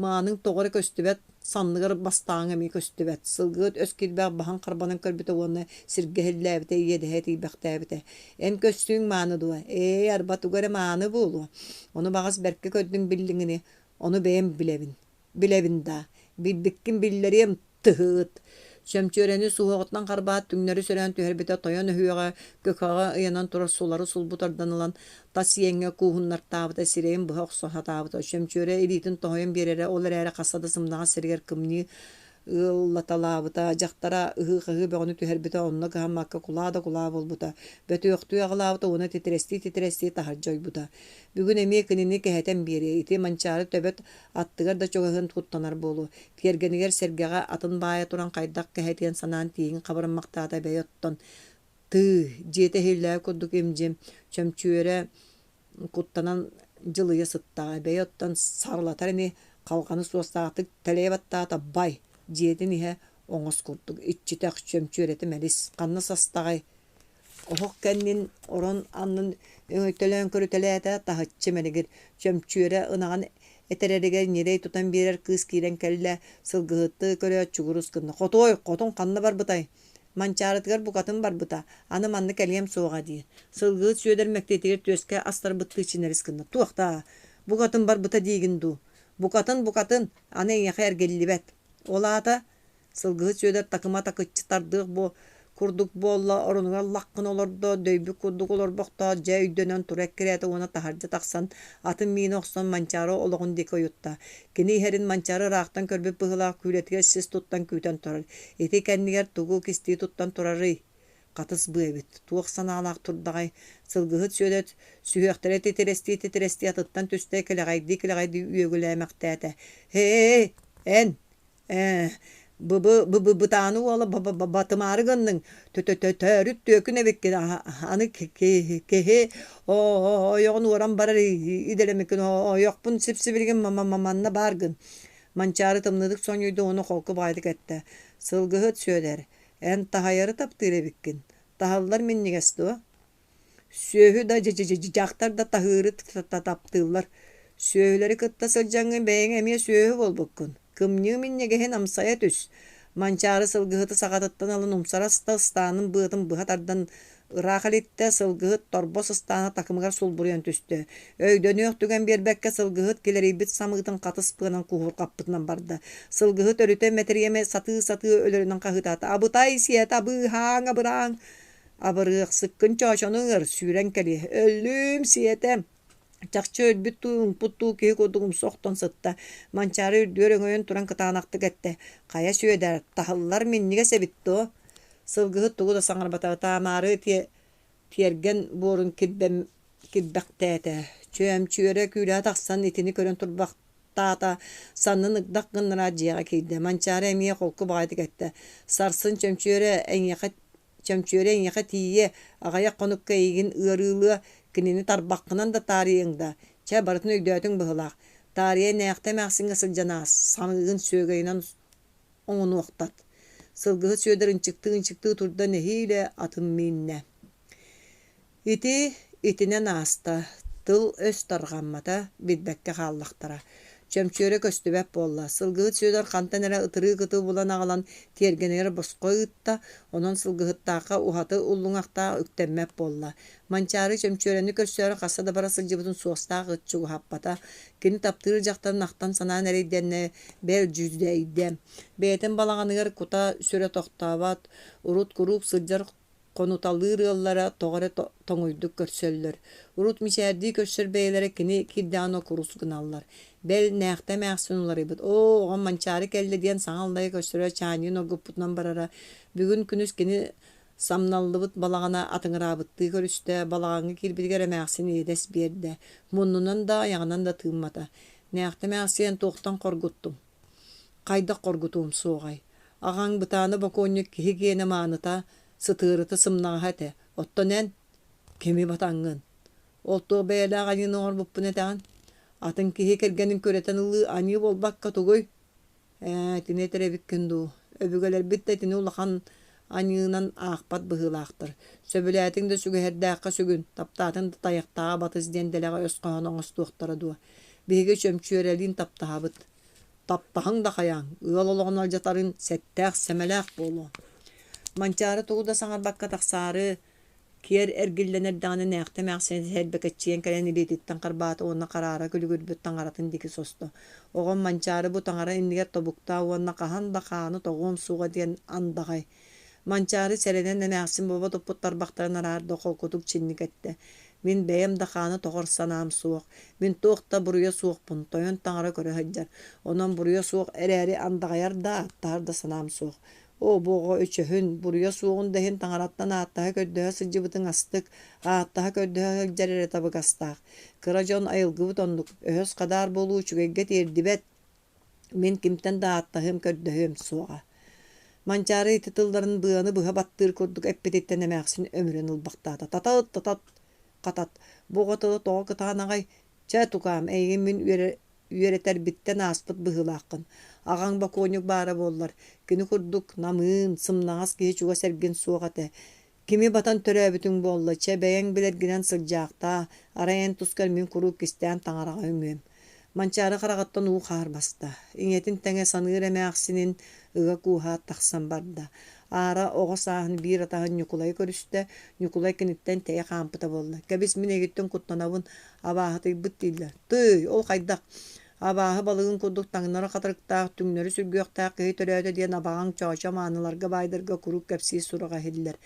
Мааныҥ тоҕо эрэ көстүбэт, санныгар бастааҥ эмиэ көстүбэт. Сылгыһыт өс киирбэх баһын харбанан көрбүтэ уонна сиргэ иһиллээбитэ, иэдэһэ тиийбэхтээбитэ. Эн көстүүҥ мааны дуо? Ээ, арба тугу эрэ мааны буолуо. Ону баҕас бэркэ көрдүҥ биллиҥ ини, ону бэйэм билэбин. Билэбин даа, билбиккин биллэриэм, тыһыыт. Чөмчүөрэни суһуоҕуттан харбаат түҥнэри сөрөөн түһэрбитэ тойон өһүөҕэ көкөҕө ыйанан турар сулары сулбу тардан ылан тас иэҥҥэ кууһуннартаабыта сирэйин быһа охсо сатаабыта. Чөмчүөрэ илиитин тоһуйан биэрэрэ ол эрээри хаста да сымнаҕас сиригэр кымньыы ыаллаталаабыта, дьахтара ыһыы-хаһыы бөҕөнү түһэрбитэ онно кыһаммакка кулаа да кулаа буолбута, бөтүөхтүү аҕылаабыта уонна титирэстии-титирэстии таһырдьа ойбута. Бүгүн эмиэ кинини кэһэтэн биэриэ, ити Манчаары төбөт аттыгар да чугаһыан куттанар буолуо. Тиэргэнигэр сэргэҕэ атын баайа туран хайдах кэһэтиэн санаан тииһин хабырыммахтаата бэйэ оттон тыы, дьиэтэ иһиллээбит курдук им-дьим, чөмчүөрэ куттанан дьылыйа сыттаҕа, бэйэ оттон сарылатар ини, халҕаны суостаахтык тэлэйэ баттаата бай, дьиэтин иһэ оҥос курдук, иччитэх чөмчүөрэтэ мэлис, ханна састаҕай Оһох кэннин орон аннын өҥөйтөлөөн көрүтэлээтэ, таһыччы мэлигир, чөмчүөрэ ынаҕын этэрэригэр ньирэй тутан биэрэр кыыс киирэн кэллэ, сылгыһыттыы көрөөт чугурус гынна: «Хотуой, хотун ханна барбытай?» Манчаарытыгар букатын барбыта, аны манна кэлиэм суоҕа диир. Сылгыһыт Сүөдэр мэктиэтигэр түөскэ астарбыттыы чинэрис гынна: «Туох даа, букатын барбыта диигин дуу?» «Букатын, букатын, аны эйиэхэ эргиллибэт. Ол аата Сылгыһыт Сүөдэр такыма такыччы тардыах бу курдук буолла, оронугар лаххын олордо, дөйбүт курдук олорбохтоох дьэ өйдөнөн тура эккирээтэ уонна таһырдьа тахсан, атын миинэ охсон Манчаары олоҕун диэки ойутта. Кини иһэрин Манчаары ыраахтан көрбүт быһыылаах күүлэтигэр сис туттан күүтэн турар. Ити кэннигэр тугу кистии туттан турарый? Хатыс быа эбит, туох санаалаах турдаҕай? Сылгыһыт Сүөдэр сүһүөхтэрэ титирэстии-титирэстии атыттан түстэ, кэлэҕэйдии-кэлэҕэйдии үөгүлээмэхтээтэ: «Һээ, эн, Ээ, бы-бы-бытааны уола батымаары гынныҥ, төтөтөтөөрүт түөкүн эбиккин, аны киһи ойоҕун уоран барар идэлэммиккин, ойохпун сип-сибилигин манна бааргын. Манчаары тымныытык сонньуйда уонна холку баҕайытык эттэ: «Сылгыһыт Сүөдэр, эн таһайары таптыыр эбиккин, таһаллар минньигэс дуо?» Сүөһү да дьахтар да таһыыры таптыыллар. Сүөһүлэри кытта сылдьаҥҥын бэйэҥ эмиэ сүөһү буолбуккун. Кымньыы минньигэһин амсайа түс. Манчаары сылгыһыты саҕатыттан ылан умсара аста, ыстаанын быатын быһа тардан ыраах илиттэ, сылгыһыт торбос ыстаана такымыгар сулбуруйан түстэ. Өйдөнүөх түгэн биэрбэккэ сылгыһыт килэрийбит самыытын хатыс быанан куһурҕаппытынан барда. Сылгыһыт өрүтэ мэтириэмэ сатыы-сатыы өлөрүнэн хаһыытаата: «Абытай сиэтэ абыыһааҥ, абырааҥ! Абырыахсыккын чоочону ыҥыр, сүүрэн кэлиэ! Өллүүм сиэтэ!» Чахчы өлбүт дуу, уҥпут дуу киһи курдук умса охтон сытта. Манчаары үрдүгэр өҥөйөн туран кытаанахтык эттэ: «Хайа Сүөдэр, таһыллар минньигэс эбит дуо?» Сылгыһыт тугу да саҥарбата, ытаамаары тиэргэн буорун кирбэхтээтэ. Чөөмчүөрэ күүлэҕэ тахсан итини көрөн турбахтаата, саннын ыгдах гыннараат дьиэҕэ киирдэ. Манчаары эмиэ холку баҕайытык эттэ: «Сарсын Чөмчүөрэ эйиэхэ Чөмчүөрэ эйиэхэ тиийиэ, аҕыйах хонукка эйигин ыарыылыа, кинини тарбаххынан да таарыйыаҥ да, чэ, барытын өйдөөтүҥ быһыылаах. Таарыйа Нээхтэ эмээхсиҥҥэ сылдьан аас, самыыгын сүөгэйинэн оҥунуохтат. Сылгыһыт Сүөдэр ынчыктыы-ынчыктыы турда нэһиилэ атын мииннэ. Ити итинэн ааста, тыл-өс тарҕаммата, билбэккэ хааллахтара. Чөмчүөрэ көстүбэт буолла, Сылгыһыт Сүөдэр хантан эрэ ытырыык ыты булан аҕалан тиэргэнигэр босхо ыытта, онон Сылгыһыттаахха уһаты уллуҥахтаах үктэммэт буолла. Манчаары Чөмчүөрэни көрсөөрү хаста да бара сылдьыбытын суостаах ыт чугаһаппата. Кини таптыыр дьахтарын ахтан-санаан эрэйдэннэ, бэл дьүдэйдэ. Бэйэтин балаҕаныгар кута-сүрэ тохтообот, урут куруук сылдьар хонуталыыр ыаллара тоҕо эрэ тоҥуйдук көрсөллөр. Урут мичээрдии көрсөр бэйэлэрэ кини киирдэҕинэ курус гыналлар. Бэл, Нээхтэ эмээхсин уларыйбыт: «Оо, оҕом Манчаары кэллэ» диэн саҥа аллайа көрсөрө чаанньыгын оргуппутунан барара. Бүгүн күнүс кини самналлыбыт балаҕана атыҥыраабыттыы көрүстэ, балаҕаҥҥа киирбитигэр эмээхсин иэдэс биэрдэ, муннунан да, айаҕынан да тыыммата. Нээхтэ эмээхсиэн туохтан хоргуттуҥ? Хайдах хоргутуом суоҕай? Аҕаҥ бытааны бокуонньук киһи гиэнэ мааныта, сытыарыта сымнаҕаһа этэ. Оттон эн кими батаҥҥын? Ол туох бэйэлээх аньыыны оҥорбуппун этэҕин? Атын киһи кэргэнин күрэтэн ылыы аньыы буолбакка тугуй? Ээ, итини этэр эбиккин дуу? Өбүгэлэрбит да итини улахан аньыынан аахпат быһыылаахтар. Сөбүлээтиҥ да сүгэһэрдээххэ сүгүн, таптаатыҥ да тайахтааҕа батыс диэн дэлэҕэ өс хоһооно оҥостуохтара дуо? Биһиги Чөмчүөрэлиин таптаһабыт. Таптаһыҥ да хайааҥ, ыал олоҕун алдьатарын сэттээх-сэмэлээх буолуо. Манчаары тугу да саҥарбакка тахсаары киэр эргиллэн эрдэҕинэ Нээхтэ эмээхсин сэрбэкэччийэн кэлэн илиититтэн харбаата уонна хараара күлүгүрбүт таҥаратын диэки состо. Оҕом Манчаары бу таҥара иннигэр тобуктаа уонна хаһан да хааны тоҕуом суоҕа диэн андаҕай. Манчаары сэрэнэн эмээхсин бобо туппут тарбахтарын араарда холкутук чинник эттэ: «Мин бэйэм да хааны тоҕор санаам суох. Мин туох да буруйа суохпун, тойон таҥара көрө сылдьар. Онон буруйа суох эрээри андаҕайар да, ааттаһар да санаам суох. Оо, бу оҕо өчөһүн, буруйа суоҕун да иһин таҥараттан ааттаһа-көрдөһө сылдьыбытыҥ астык, ааттаһа-көрдөһө сылдьар эрэ табыгастаах. Кыра дьон айылгыбыт оннук, өһөс хадаар буолуу үчүгэйгэ тиэрдибэт. Мин кимтэн да ааттаһыам, көрдөһүөм суоҕа. Манчаары ити тылларын быаны быһа баттыыр курдук эппититтэн эмээхсин өмүрэн ылбахтаата. Татат, татат, хатат, бу оҕо тыла тоҕо кытаанаҕай? Чэ, тукаам, эйигин мин үөрэтэрбиттэн ааспыт быһыылааххын. Аҕаҥ бокуонньук баара буоллар, кини курдук намыын, сымнаҕас киһи чугас эргин суох этэ. Кими батан төрөөбүтүҥ буолла, чэ, бэйэҥ билэргинэн сылдьаахтаа, арай эн тускар мин куруук кистээн таҥараҕа үҥүөм. Манчаары хараҕыттан уу хаар баста, ийэтин тэҥэ саныыр эмээхсинин ыга кууһаат тахсан барда. Аара оҕо сааһын биир атаһын Ньукулайы көрүстэ, Ньукулай киниттэн тэйэ хаампыта буолла. Кэбис, мин эйигиттэн куттанабын, абааһытыйбыт дииллэр. Тыый, ол хайдах? Абааһы балыгын курдук таҥнары хатырыктаах, түҥнэри сүргүөхтээх киһи төрөөтө диэн абаҕаҥ Чоочо мааныларга баайдарга куруук кэпсиир сураҕа иһиллэр.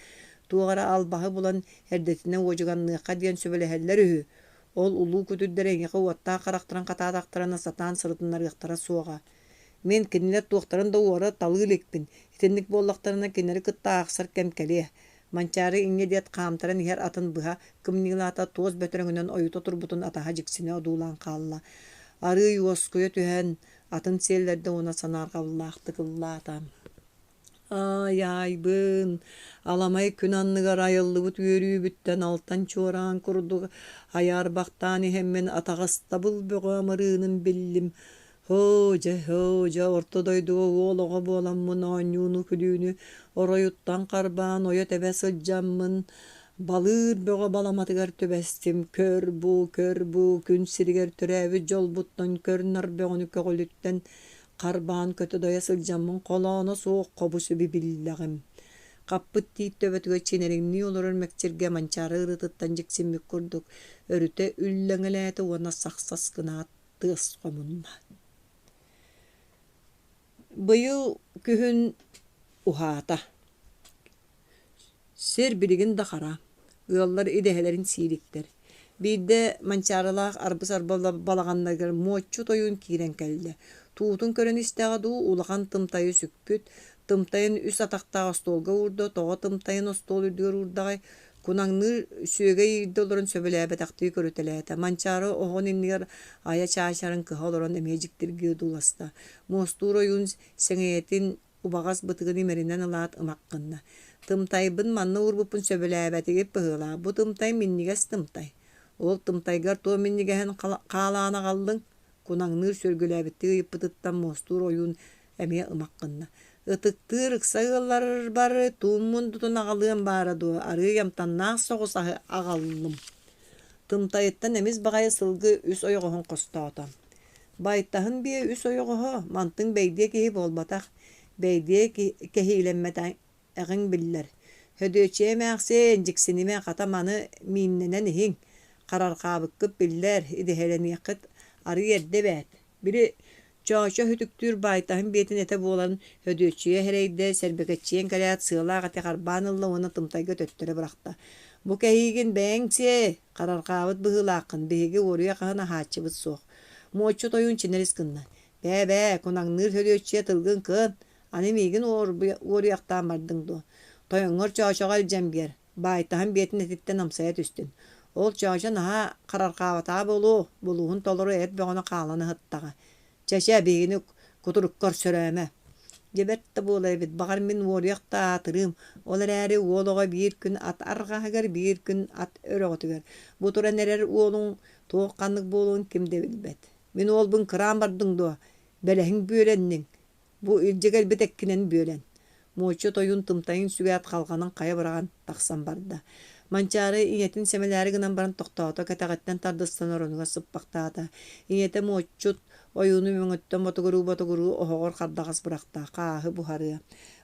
Туох эрэ албаһы булан эрдэтинэ уодьуганныахха диэн сүбэлэһэллэр үһү. Ол улуу күтүрдэр эйиэхэ уоттаах харахтарын хатаатахтарына сатаан сырытыннарыахтара суоҕа. Мин кинилэр туохтарын да уора талыы иликпин, итинник буоллахтарына кинилэри кытта аахсар кэм кэлиэ. Манчаары инньэ диэт хаамтаран иһэр атын быһа кымньыылаата туос бөтөрөҥүнэн ойута турбутун атаһа дьиксинэ одуулаан хаалла. Арыый уоскуйа түһэн, атын сиэллэрдэ уонна санаарҕабыллаахтык ыллаата. Аай-аайбын, аламай күн анныгар айыллыбыт үөрүүбүттэн алтан чуораан курдук айаарбахтаан иһэммин атаҕастабыл бөҕө амырыынын биллим. Һоо дьэ, һоо дьэ, орто дойдуга уол оҕо буоламмын оонньууну-күлүүнү оройуттан харбаан ойо-тэбэ сылдьаммын, балыыр бөҕө баламатыгар түбэстим. Көр бу, көр бу, күн сиригэр төрөөбүт дьолбуттан көр-нар бөҕөнү көҕүлүттэн. Харбаан көтө-дойо сылдьаммын холооно суох хобу-сиби биллэҕим. Хаппыт тиит төбөтүгэр чинэриҥнии олорор мэкчиргэ Манчаары ырыатыттан дьиксиммит курдук өрүтэ үллэҥэлээтэ уонна сахсас гынаат тыас хомунна. Быйыл күһүн уһаата. Сир билигин да хара, ыаллар идэһэлэрин сиириктэр. Биирдэ Манчаарылаах арбыс-арба балаҕаннарыгар Муоччу тойон киирэн кэллэ. Туутун көрөн истэҕэ дуу, улахан тымтайы сүкпүт, тымтайын үс атахтаах остуолга уурда, тоҕо тымтайын остуол үрдүгэр уурдаҕай, кунаҥныыр сүөгэй иирдэ олорон сөбүлээбэтэхтии көрүтэлээтэ. Манчаары оһоҕун иннигэр айа чаачарын кыһа олорон эмиэ дьиктиргии одууласта. Муостуур ойуун сэҥийэтин убаҕас бытыгын имэринэн ылаат ымах гынна: «Тымтайбын манна уурбуппун сөбүлээбэтигит быһыылаах, бу тымтай минньигэс тымтай. Ол тымтайгар туох минньигэһин хаалаан аҕаллыҥ?» Кунаҥныыр сүөргүлээбиттии ыйыппытыттан муостуур ойуун эмиэ ымах гынна: «Ытыктыыр ыкса ыалларбар туум мундутун аҕалыам баара дуо, арыый амтаннаах соҕус аһы аҕаллым». Тымтайыттан эмис баҕайы сылгы үс ойоҕоһун хостоото. Байтаһын биэ үс ойоҕоһо, мантыҥ бэйдиэ киһи буолбатах, бэйдиэ кэһиилэммэтэҕиҥ биллэр. Һөдүөччүйэ эмээхсиэн, дьиксинимэ, хата маны мииннэнэн иһиҥ, харархаабыккыт биллэр, идэһэлэниэххит арыый эрдэ эбээт. Били Чоочо үтүктүүр баайтаһын биэтин этэ буолан Һөдүөччүйэ эрэйдэ сэрбэкэччийэн кэлээт сыалаах эти харбаан ылла уонна тымтайга төттөрү бырахта. Бу кэһиигин бэйэҥ сиэ, Харарҕаабыт быһыылааххын, биһиги уоруйах аһын аһааччыбыт суох. Муоччут ойуун чинэрис гынна. Бээ-бээ, кунаҥныыр Һөлүөччүйэ тылгын кыан, аны миигин уоруйахтаан бардыҥ дуо? Тойоҥҥор Чоочоҕо илдьэн биэр, баайтаһын биэтин этиттэн амсайа түстүн. Ол Чоочо наһаа харарҕаабатаҕа буолуо, булууһун толору эт бөҕөнү хаалан аһыттаҕа. Чэ-чэ, биһигини кутуруккар сөрөөмө. Дьэ бэрт да буолар эбит, баҕар мин уоруйах да аатырыым, ол эрээри уол оҕо биир күн ат арҕаһыгар, биир күн ат өрөҕөтүгэр. Бу туран эрэр уолуҥ туох ханнык буолуон ким да билбэт. Мин уолбун кыраан бардыҥ дуо? Бэлэһиҥ бүөлэнниҥ. Бу илдьэ кэлбит эккинэн бүөлэн. Муоча тойун тымтайын сүгээт халҕанын хайа быраҕан тахсан барда. Манчаары ийэтин сэмэлээри гынан баран тохтоото, кэтэҕиттэн тардыстан оронугар сыппахтаата. Ийэтэ муоччут ойууну мөҥөттөн ботугуруу-ботугуруу оһоҕор хардаҕас бырахта, хааһы буһарыа.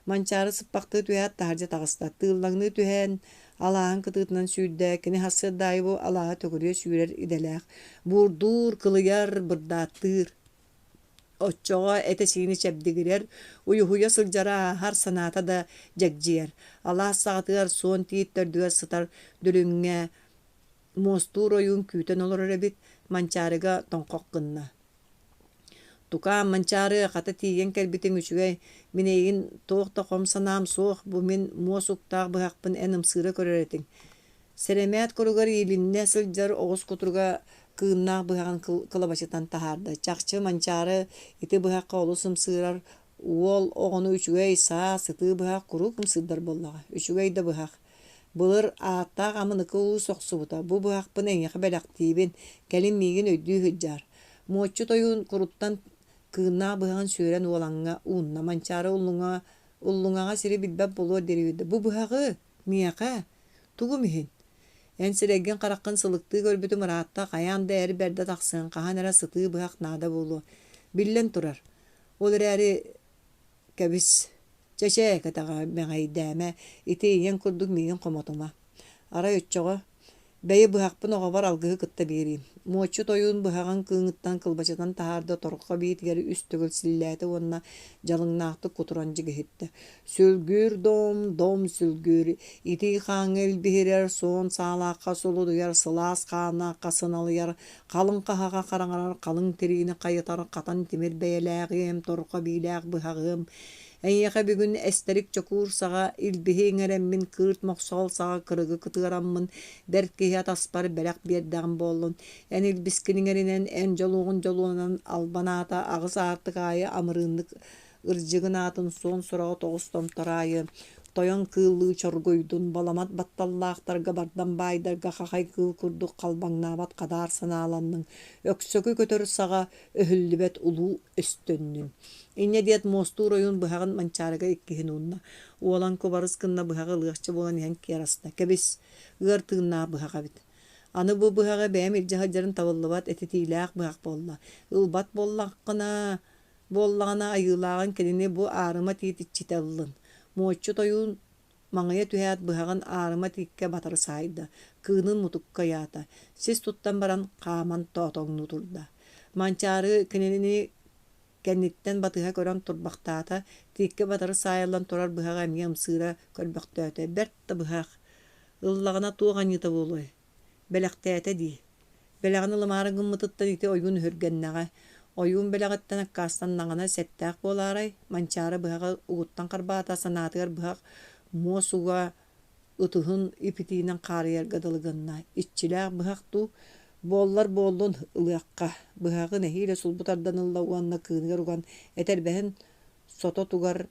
Манчаары сыппахтыы түһээт таһырдьа таҕыста, тыыллаҥныы түһэн алааһын кытыытынан сүүрдэ, кини сарсыарда аайы бу алааһы төгүрүйэ сүүрэр идэлээх. Буурдуур, кылыйар, бырдааттыыр. Оччоҕо этэ-сиинэ чэбдигирэр, уйуһуйа сылдьара ааһар санаата да дьэгдьийэр. Алаас саҕатыгар суон тиит төрдүгэр сытар дүлүҥҥэ муостуур ойуун күүтэн олорор эбит, Манчаарыга тоҥхох гынна. «Тукаам, Манчаары, хата тиийэн кэлбитиҥ үчүгэй, мин эйигин туох да хом санаам суох, бу мин муос уктаах быһахпын эн ымсыыра көрөр этиҥ. Сэрэмээт куругар иилиннэ сылдьар оҕус кутуруга кыыннаах быһаҕын кылабачытан таһаарда. Чахчы Манчаары ити быһахха олус ымсыырар, уол оҕону үчүгэй саа, сытыы быһах куруук ымсыырдар буоллаҕа. Үчүгэй да быһах. Былыр ааттаах амыныкы уус охсубута. Бу быһахпын эйиэхэ бэлэхтиибин, кэлин миигин өйдүү сылдьаар. Муоччут ойуун куруттан кыыннаах быһаҕын сүөрэн уолаҥҥа уунна. Манчаары уллуҥа, уллуҥаҕа сири билбэт буолуор диэри үөрдэ. Бу быһаҕы миэхэ Тугум иһин? Эн сирэйгин-хараххын сылыктыы көрбүтүм ыраатта, хайаан да эр бэрдэ тахсыаҥ, хаһан эрэ сытыы быһах наада буолуо. Биллэн турар. Ол эрээри кэбис, чэ-чэ, кэтэҕэ мэҥэйдээмэ, ити ийэҥ курдук миигин хомотума. Арай оччоҕо Бэйи быһахпын оҕобор алгыһы кытта биэриим. Муоччут ойуун быһаҕын кыыҥыттан кылбачытан таһаарда торҕо биитигэр үс төгүл силлээтэ уонна дьалыҥнаахтык кутуран дьигиһиттэ. Сүлгүүр дом, дом сүлгүүр, итии хааҥҥа илбиһирэр, суон саалаахха сулудуйар, сылаас хааннаахха сыналыйар, халыҥ хаһаҕа хараҥарар, халыҥ тириини хайытар хатан тимир бэйэлээҕиэм, торҕо биилээх быһаҕыам, Эйиэхэ бүгүн эстэрик чокуур саҕа илбиһи иҥэрэммин, кыырт мохсоҕол саҕа кырыгы кытыараммын, бэрт киһи атаспар бэлэх биэрдэҕим буоллун. Эн илбискин иҥэринэн, эн дьолуоҕун дьолуонан албан аата аҕыс аартык аайы амырыыннык ырдьыгын аатын суон сураҕа тоҕус томтор аайы тойон кыыллыы чоргуйдун, баламат батталлаахтарга бардам баайдарга хахай кыыл курдук халбаҥнаабат хадаар санааланныҥ, өксөкү көтөр саҕа өһүллүбэт улуу өстөннүн. Инньэ диэт муостуур ойуун быһаҕын Манчаарыга иккиһин уунна. Уолан кубарыс гынна быһаҕы ылыахча буолан иһэн киэр аста. Кэбис, ыар тыыннаах быһах эбит. Аны бу быһаҕы бэйэм илдьэ сылдьарым табыллыбат этитиилээх быһах буолла. Ылбат буоллаххына. Буоллаҕына айыылааҕын кинини бу аарыма тиит иччитэ ыллын. Муоччут ойуун маҥыйа түһээт быһаҕын аарыма тииккэ батары саайда, кыынын мутукка ыйаата, сис туттан баран хааман тоотоҥнуу турда. Манчаары кинини кэнниттэн батыһа көрөн турбахтаата, тииккэ батары саайыллан турар быһаҕы эмиэ ымсыыра көрбөхтөөтө. Бэрт да быһах, ыллаҕына туох аньыыта буолуой, бэлэхтээтэ дии. Бэлэҕин ылымаары гыммытыттан ити ойуун өһүргэннэҕэ. Ойуун бэлэҕиттэн аккаастаннаҕына сэттээх буолаарай, Манчаары быһаҕы угуттан харбаата, санаатыгар быһах муос уга ытыһын ипитиинэн хаарыйарга дылы гынна. Иччилээх быһах дуу, буоллар буоллун, ылыахха. Быһаҕы нэһиилэ сулбу тардан ылла уонна кыыныгар уган этэрбэһин сототугар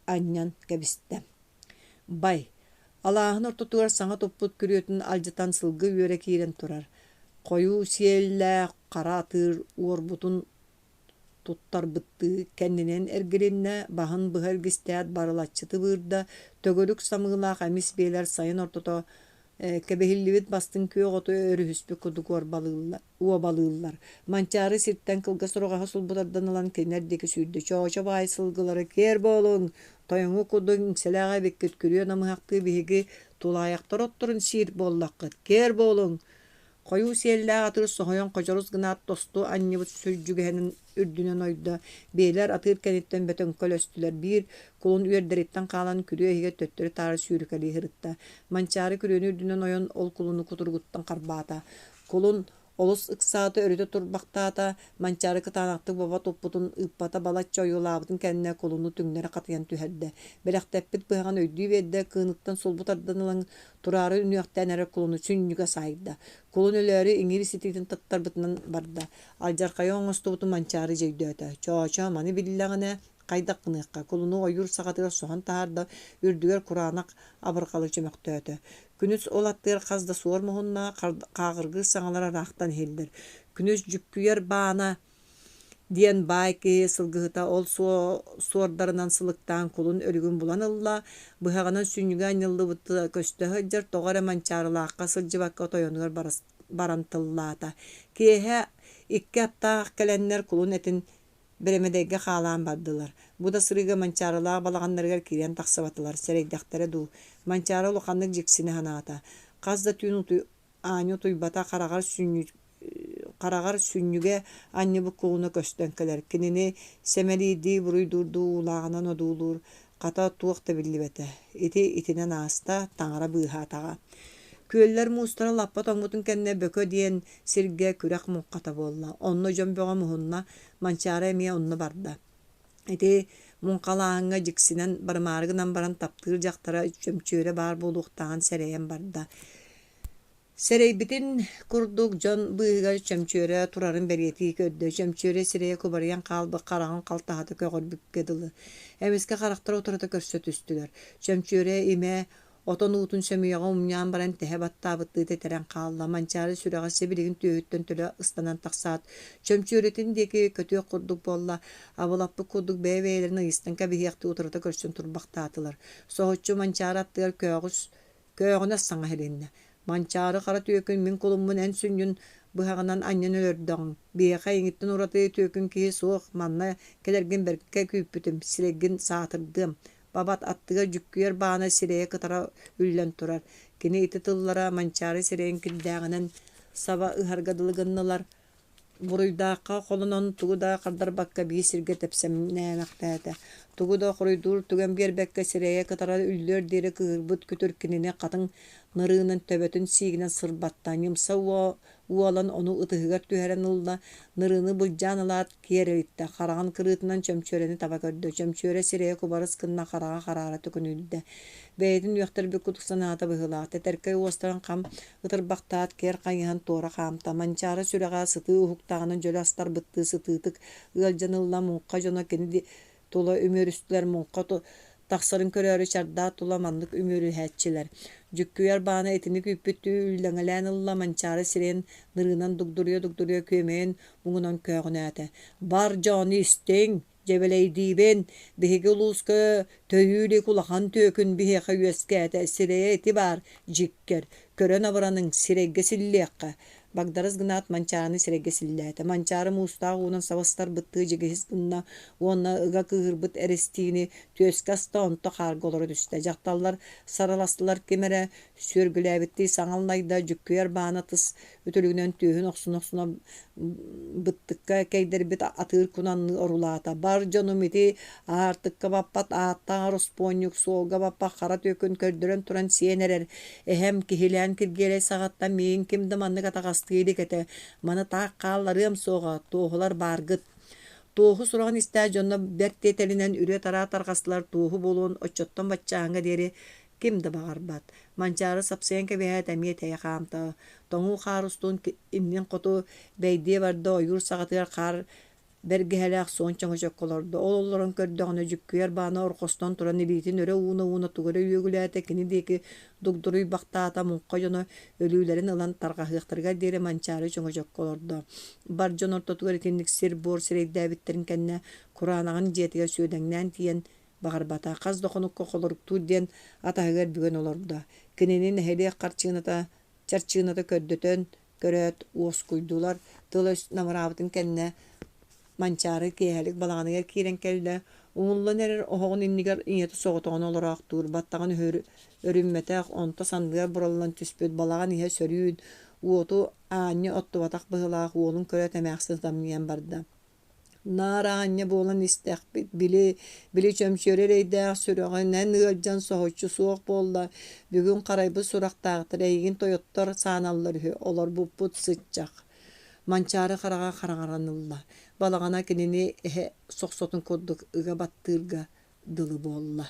анньан кэбистэ. Бай, алааһын ортотугар саҥа туппут күрүөтүн алдьатан сылгы үөрэ киирэн турар, хойуу сиэллээх хара атыыр уорбутун туттарбыттыы кэннинэн эргилиннэ, баһын быһа илгистээт барылаччы тыбыырда, төгүрүк самыылаах эмис биэлэр сайын ортото кэбиһиллибит бастыҥ күөх оту өрүһүспүт курдук уобалыыллар. Манчаары сиртэн кылгас ураҕаһы сулбутардан ылан кинилэр диэки сүүрдэ. Чоочо баай сылгылары киэр буолуҥ, тойоҥу курдук иҥсэлээх эбиккит, күрүө намыһахтыы биһиги тулаайахтар отторун сиир буоллаххыт, киэр буолуҥ! Хойуу сиэллээх атыыр соһуйан хочорус гынаат тосту анньыбыт сүрдьүгэһинин үрдүнэн ойдо, биэлэр атыыр кэнниттэн бөтөҥкөлөстүлэр, биир кулун үөрдэриттэн хаалан күрүө иһигэр төттөрү-таары сүүрүкэлии сырытта. Манчаары күрүөнү үрдүнэн ойон ол кулуну кутуругуттан харбаата. Кулун олус ыксаата, өрүтэ турбахтаата, Манчаары кытаанахтык бобо туппутун ыыппата балачча ойуулаабытын кэннэ кулуну түҥнэри хатыйан түһэрдэ. Бэлэхтэппит быһаҕын өйдүү биэрдэ, кыыныттан сулбу тардан ылан тураары үнүөхтээн эрэр кулуну сүнньүгэ саайда. Кулун өлөөрү иҥиир ситиитин таттарбытынан барда. Алдьархайы оҥостубутун Манчаары дьэ өйдөөтө. Чоочо маны биллэҕинэ хайдах гыныахха, кулуну ойуур саҕатыгар соһон таһаарда, үрдүгэр кураанах абырҕалы чөмөхтөөтө. Күнүс ол аттыгар хас да суор муһунна, хааҕыргыыр саҥалар ыраахтан иһиллэр. Күнүс дьүккүйэр баана диэн баай киһи сылгыһыта ол суордарынан сылыктаан кулун өлүгүн булан ылла, быһаҕынан сүнньүгэ анньыллыбыта көстө сылдьар, тоҕо эрэ Манчаарылаахха сылдьыбакка тойонугар баран тыллаата. Киэһэ икки аттаах кэлэннэр кулун этин бэрэмэдэйгэ хаалаан бардылар. Бу да сырыыга Манчаарылаах балаҕаннарыгар киирэн тахсыбатылар, сэрэйдэхтэрэ дуу. Манчаары улаханнык дьиксинэ санаата. Хас да түүн аанньа утуйбата, хараҕар хараҕар сүнньүгэ анньыбыт кулуна көстөн кэлэр. Кинини сэмэлиирдии, буруйдуурдуу уулааҕынан одуулуур, хата туох да биллибэтэ. Ити итинэн ааста, таҥара быыһаатаҕа. Күөллэр муустара лаппа тоҥмутун кэннэ Бөкө диэн сиргэ күрэх муҥхата буолла. Онно дьон бөҕө муһунна, Манчаары эмиэ онно барда. Ити муҥхалааһыҥҥа дьиксинэн барымаары гынан баран таптыыр дьахтара чөмчүөрэ баар буолуохтааҕын сэрэйэн барда. Сэрэйбитин курдук дьон быыһыгар чөмчүөрэ турарын бэлиэтии көрдө. Чөмчүөрэ сирэйэ кубарыйан хаалбыт хараҕын халтаһата көҕөрбүккэ дылы. Эмискэ харахтара утарыта көрсө түстүлэр. Чөмчүөрэ имэ отон уутун сөмүйэҕэ умньаан баран тэһэ баттаабыттыы тэтэрэн хаалла. Манчаары сүрэҕэ сибилигин түөһүттэн төлө ыстанан тахсаат, чөмчүөрэтин диэки көтүөх курдук буолла. Абылаппыт курдук бэйэ-бэйэлэрин ыйыстан кэбиһиэхтии утарыта көрсөн турбахтаатылар. Соһуччу Манчаары аттыгар көөҕүс Көөҕүнэс саҥа иһилиннэ: «Манчаары хара түөкүн мин кулуммун эн сүнньүн быһаҕынан анньан өлөрдөҕүҥ, биһиэхэ эйигиттэн ураты түөкүн киһи суох, манна кэлэргин бэркэ күүппүтүм, сирэйгин саатырдыам» Бабат аттыгар дьүккүйэр баана сирэйэ кытара үллэн турар. Кини ити тыллара Манчаары сирэйин кирдээҕинэн саба ыһарга дылы гыннылар. Буруйдаахха холонон тугу да хардарбакка биир сиргэ тэпсэҥнээмэхтээтэ. Тугу да хоруйдуур түгэн биэрбэккэ сирэйэ кытара үллүөр диэри кыыһырбыт күтүр кинини хатыҥ нырыынан төбөтүн сиигинэн сырбатта, ньымса уолан ону ытыһыгар түһэрэн ылла, нырыыны былдьаан ылаат киэр элиттэ, хараҕын кырыытынан чөмчүөрэни таба көрдө, чөмчүөрэ сирэйэ кубарыс гынна хараҕа хараара төкүнүйдэ. Бэйэтин үөхтэрбит курдук санаата быһыылаах, тэтэркэй уостарын хам Ытырбахтаат киэр хайыһан туора хаамта, Манчаары сүрэҕэ сытыы уһуктаҕынан дьөлө астарбыттыы сытыытык ыалдьан ылла, муҥха дьоно кини тула үмүөрүстүлэр, муҥха тахсарын көрөөрү чардаат тула маннык үмүөрүһээччилэр. Дьүккүйэр баана итини күүппүттүү үллэҥэлээн ылла, Манчаары сирэйин нырыынан дугдуруйа-дугдуруйа күөмэйин муҥунан көөҕүнээтэ: «Бар дьону истиҥ, Дьэбэлэйдиибин, биһиги улууска төһүү илик улахан түөкүн биһиэхэ үөскээтэ, сирэйэ ити баар, дьиккэр, көрөн абыраныҥ, сирэйгэ силлиэххэ. Багдарыс гынаат Манчаарыны сирэйгэ силлээтэ. Манчаары муустаах уунан сабыстарбыттыы дьигиһис гынна уонна ыга кыыһырбыт эристиини түөскэ аста, онто хаарга олоро түстэ. Дьахталлар сарыластылар, ким эрэ сүөргүлээбиттии саҥа аллайда, дьүккүйэр баана тыс үтүлүгүнэн түөһүн охсуна-охсуна быттыкка кэйдэрбит атыыр кунанныы орулаата. Бар дьонум ити аартыкка баппат ааттаах ороспуонньук, суолга баппат хара түөкүн көрдөрөн туран сиэн эрэр. Эһэм киһилээн Киргиэлэй саҕаттан миигин ким да маннык атаҕастыы илик этэ. Маны таах хаалларыам суоҕа, туоһулар бааргыт. Туоһу сураҕын истээт дьоно бэрт тиэтэлинэн үрүө-тараа тарҕастылар туоһу буолуон оччоттон баччааҥҥа диэри ким да баҕарбат. Манчаары сапсыйан кэбиһээт эмиэ тэйэ хаамта. Тоҥуу хаар устун иннин хоту бэйдиэ барда ойуур саҕатыгар хаар бэргэһэлээх суон чөҥөчөккө олордо. Ол олорон көрдөҕүнэ дьүккүйэр баана орҕостон туран илиитин өрө ууна-ууна тугу эрэ үөгүлээтэ, кини диэки дугдуруйбахтаата, муҥха дьоно өлүүлэрин ылан тарҕаһыахтарыгар диэри Манчаары чөҥөчөккө олордо. Бар дьон ортотугар итинник сир-буор сирэйдээбиттэрин кэннэ кураанаҕын дьиэтигэр сүөдэҥнээн тиийэн баҕарбата, хас да хонукка холоруктуур диэн атаһыгар бүгэн олордо. Кинини нэһилиэк харчыната чарчыыната көрдөтөн көрөөт, уоскуйдулар, тыл-өс намыраабытын кэннэ Манчаары киэһэлик балаҕаныгар киирэн кэллэ, уҥуллан эрэр оһоҕун иннигэр ийэтэ соҕотоҕун олороохтуур, баттаҕын өрүммэтэх, онто санныгар бураллан түспүт балаҕан иһэ сөрүүн, уоту аанньа оттубатах быһыылаах уолун көрөөт эмээхсин ытамньыйан барда. Наар аанньа буолан истэхпит, били, били чөмчүөрэ эрэйдээх сүрэҕинэн ыалдьан соһуччу суох буолла, бүгүн харайбыт сурахтаахтар эйигин тойоттор сааналлар үһү, олорбуппут сыччах. Манчаары хараҕа хараҥаран ылла, балаҕана кинини эһэ сохсотун курдук ыга баттыырга дылы буолла.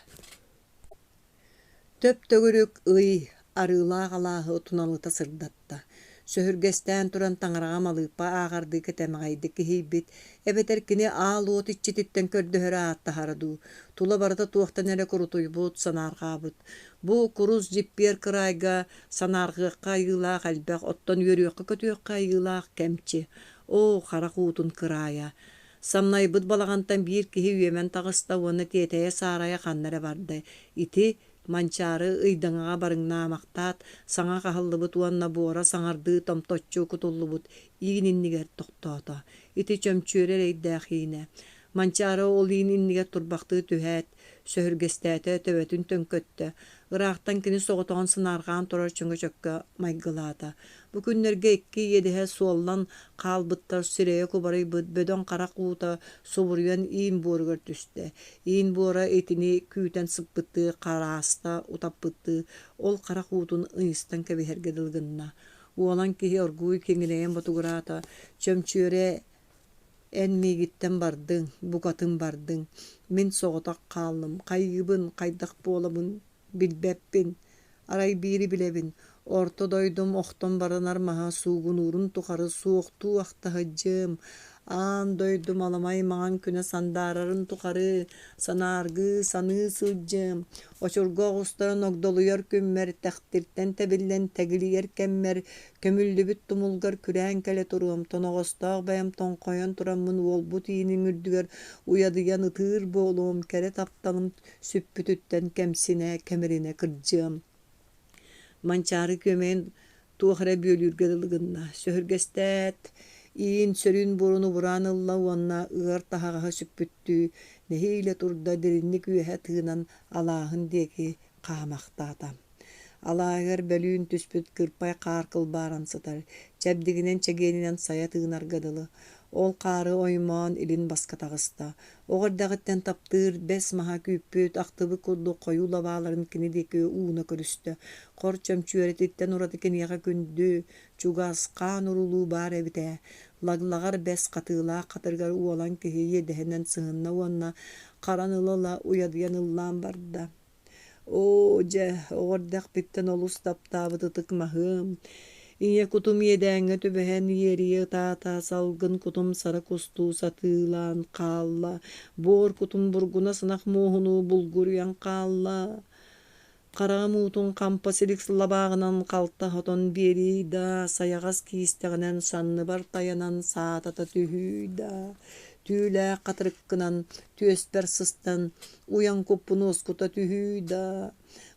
Төп-төгүрүк ый арыылаах алааһы туналыта сырдатта, сөһүргэстээн туран таҥараҕа малыыппа ааҕардыы кэтэмэҕэйдик иһийбит, эбэтэр кини аал уот иччититтэн көрдөһөрө ааттаһара дуу, тула барыта туохтан эрэ курутуйбут, санаарҕаабыт. Бу курус дьиппиэр кыраайга санаарҕыахха айыылаах элбэх, оттон үөрүөххэ-көтүөххэ айыылаах кэмчи. Оо, харах уутун кыраайа! Самнайбыт балаҕантан биир киһи үөмэн таҕыста уонна тиэтэйэ-саарайа ханна эрэ барда. Ити Манчаары ыйдаҥаҕа барыҥнаамахтаат, саҥа хаһыллыбыт уонна буора саҥардыы томточчу кутуллубут иин иннигэр тохтоото. Ити чөмчүөрэ эрэйдээх иинэ. Манчаары ол иин иннигэр турбахтыы түһээт, сөһүргэстээтэ, төбөтүн төҥкөттө. Ыраахтан кини соҕотоҕун сынаарҕаан турар чөҥөчөккө майгылаата. Бу күннэргэ икки иэдэһэ суоллан хаалбыттар сирэйэ кубарыйбыт бөдөҥ харах уута субуруйан иин буоругар түстэ. Иин буора итини күүтэн сыппыттыы харааста утаппыттыы ол харах уутун ыйыстан кэбиһэргэ дылы гынна. Уолан киһи оргууй киҥинэйэн ботугураата, чөмчүөрэ эн миигиттэн бардыҥ, букатын бардыҥ, мин соҕотох хааллым, хайыыбын, хайдах буолабын Билбэппин, арай биири билэбин, орто дойдум охтон баранар маһа суугунуурун тухары суохтуу ахта сылдьыам, аан дойдум аламай маҥан күнэ сандаарарын тухары санааргыы саныы сылдьыам, очурга оҕустаран огдолуйар күммэр, тэхтиртэн тэбиллэн тэгилийэр кэммэр, көмүллүбүт тумулгар күрээн кэлэ туруом, тоноҕостоох бэйэм тоҥхойон тураммын уолбут иинин үрдүгэр уйадыйан ытыыр буолуом, кэрэ тапталым сүппүтүттэн кэмсинэ, кэмиринэ кырдьыам. Манчаары күөмэйин туох эрэ бүөлүүргэ дылы гынна. Сөһүргэстээт, иин сөрүүн буорун убураан ылла уонна ыар таһаҕаһы сүкпүттүү нэһиилэ турда дириҥник үөһэ тыынан алааһын диэки хаамахтаата. Алааһыгар бөлүүн түспүт кырпай хаар кылбааран сытар, чэбдигинэн чэгиэнинэн сайа тыынарга дылы. Ол хаары оймоон илин баска таҕыста. Оҕо эрдэҕиттэн таптыыр, бэс маһа күүппүт, ахтыбыт курдук хойуу лабааларын кини диэки ууна көрүстэ. Хор чөмчүөрэтиттэн ураты киниэхэ күндү, чугас, хаан уруулуу баар эбит ээ. Лаглаҕар бэс хатыылаах хатырыгар уолан киһи иэдэһинэн сыһынна уонна харан ыла-ыла уйадыйан ыллаан барда. Оо, дьэ, оҕо эрдэхпиттэн олус таптаабыт ытык маһым, ийэ кутум иэдээҥҥэ түбэһэн иэрийэ ытаата, салгын кутум сара кустуу сатыылаан хаалла, буор кутум бургуна сынах муоһунуу булгуруйан хаалла. Хараҕым уутун хампа силик лабааҕынан халта хотон биэриий да, сайаҕас киистэҕинэн санныбар тайанан саатата түһүүй да, түүлээх хатырыккынан түөспэр сыстан уйан куппун уоскута түһүй да.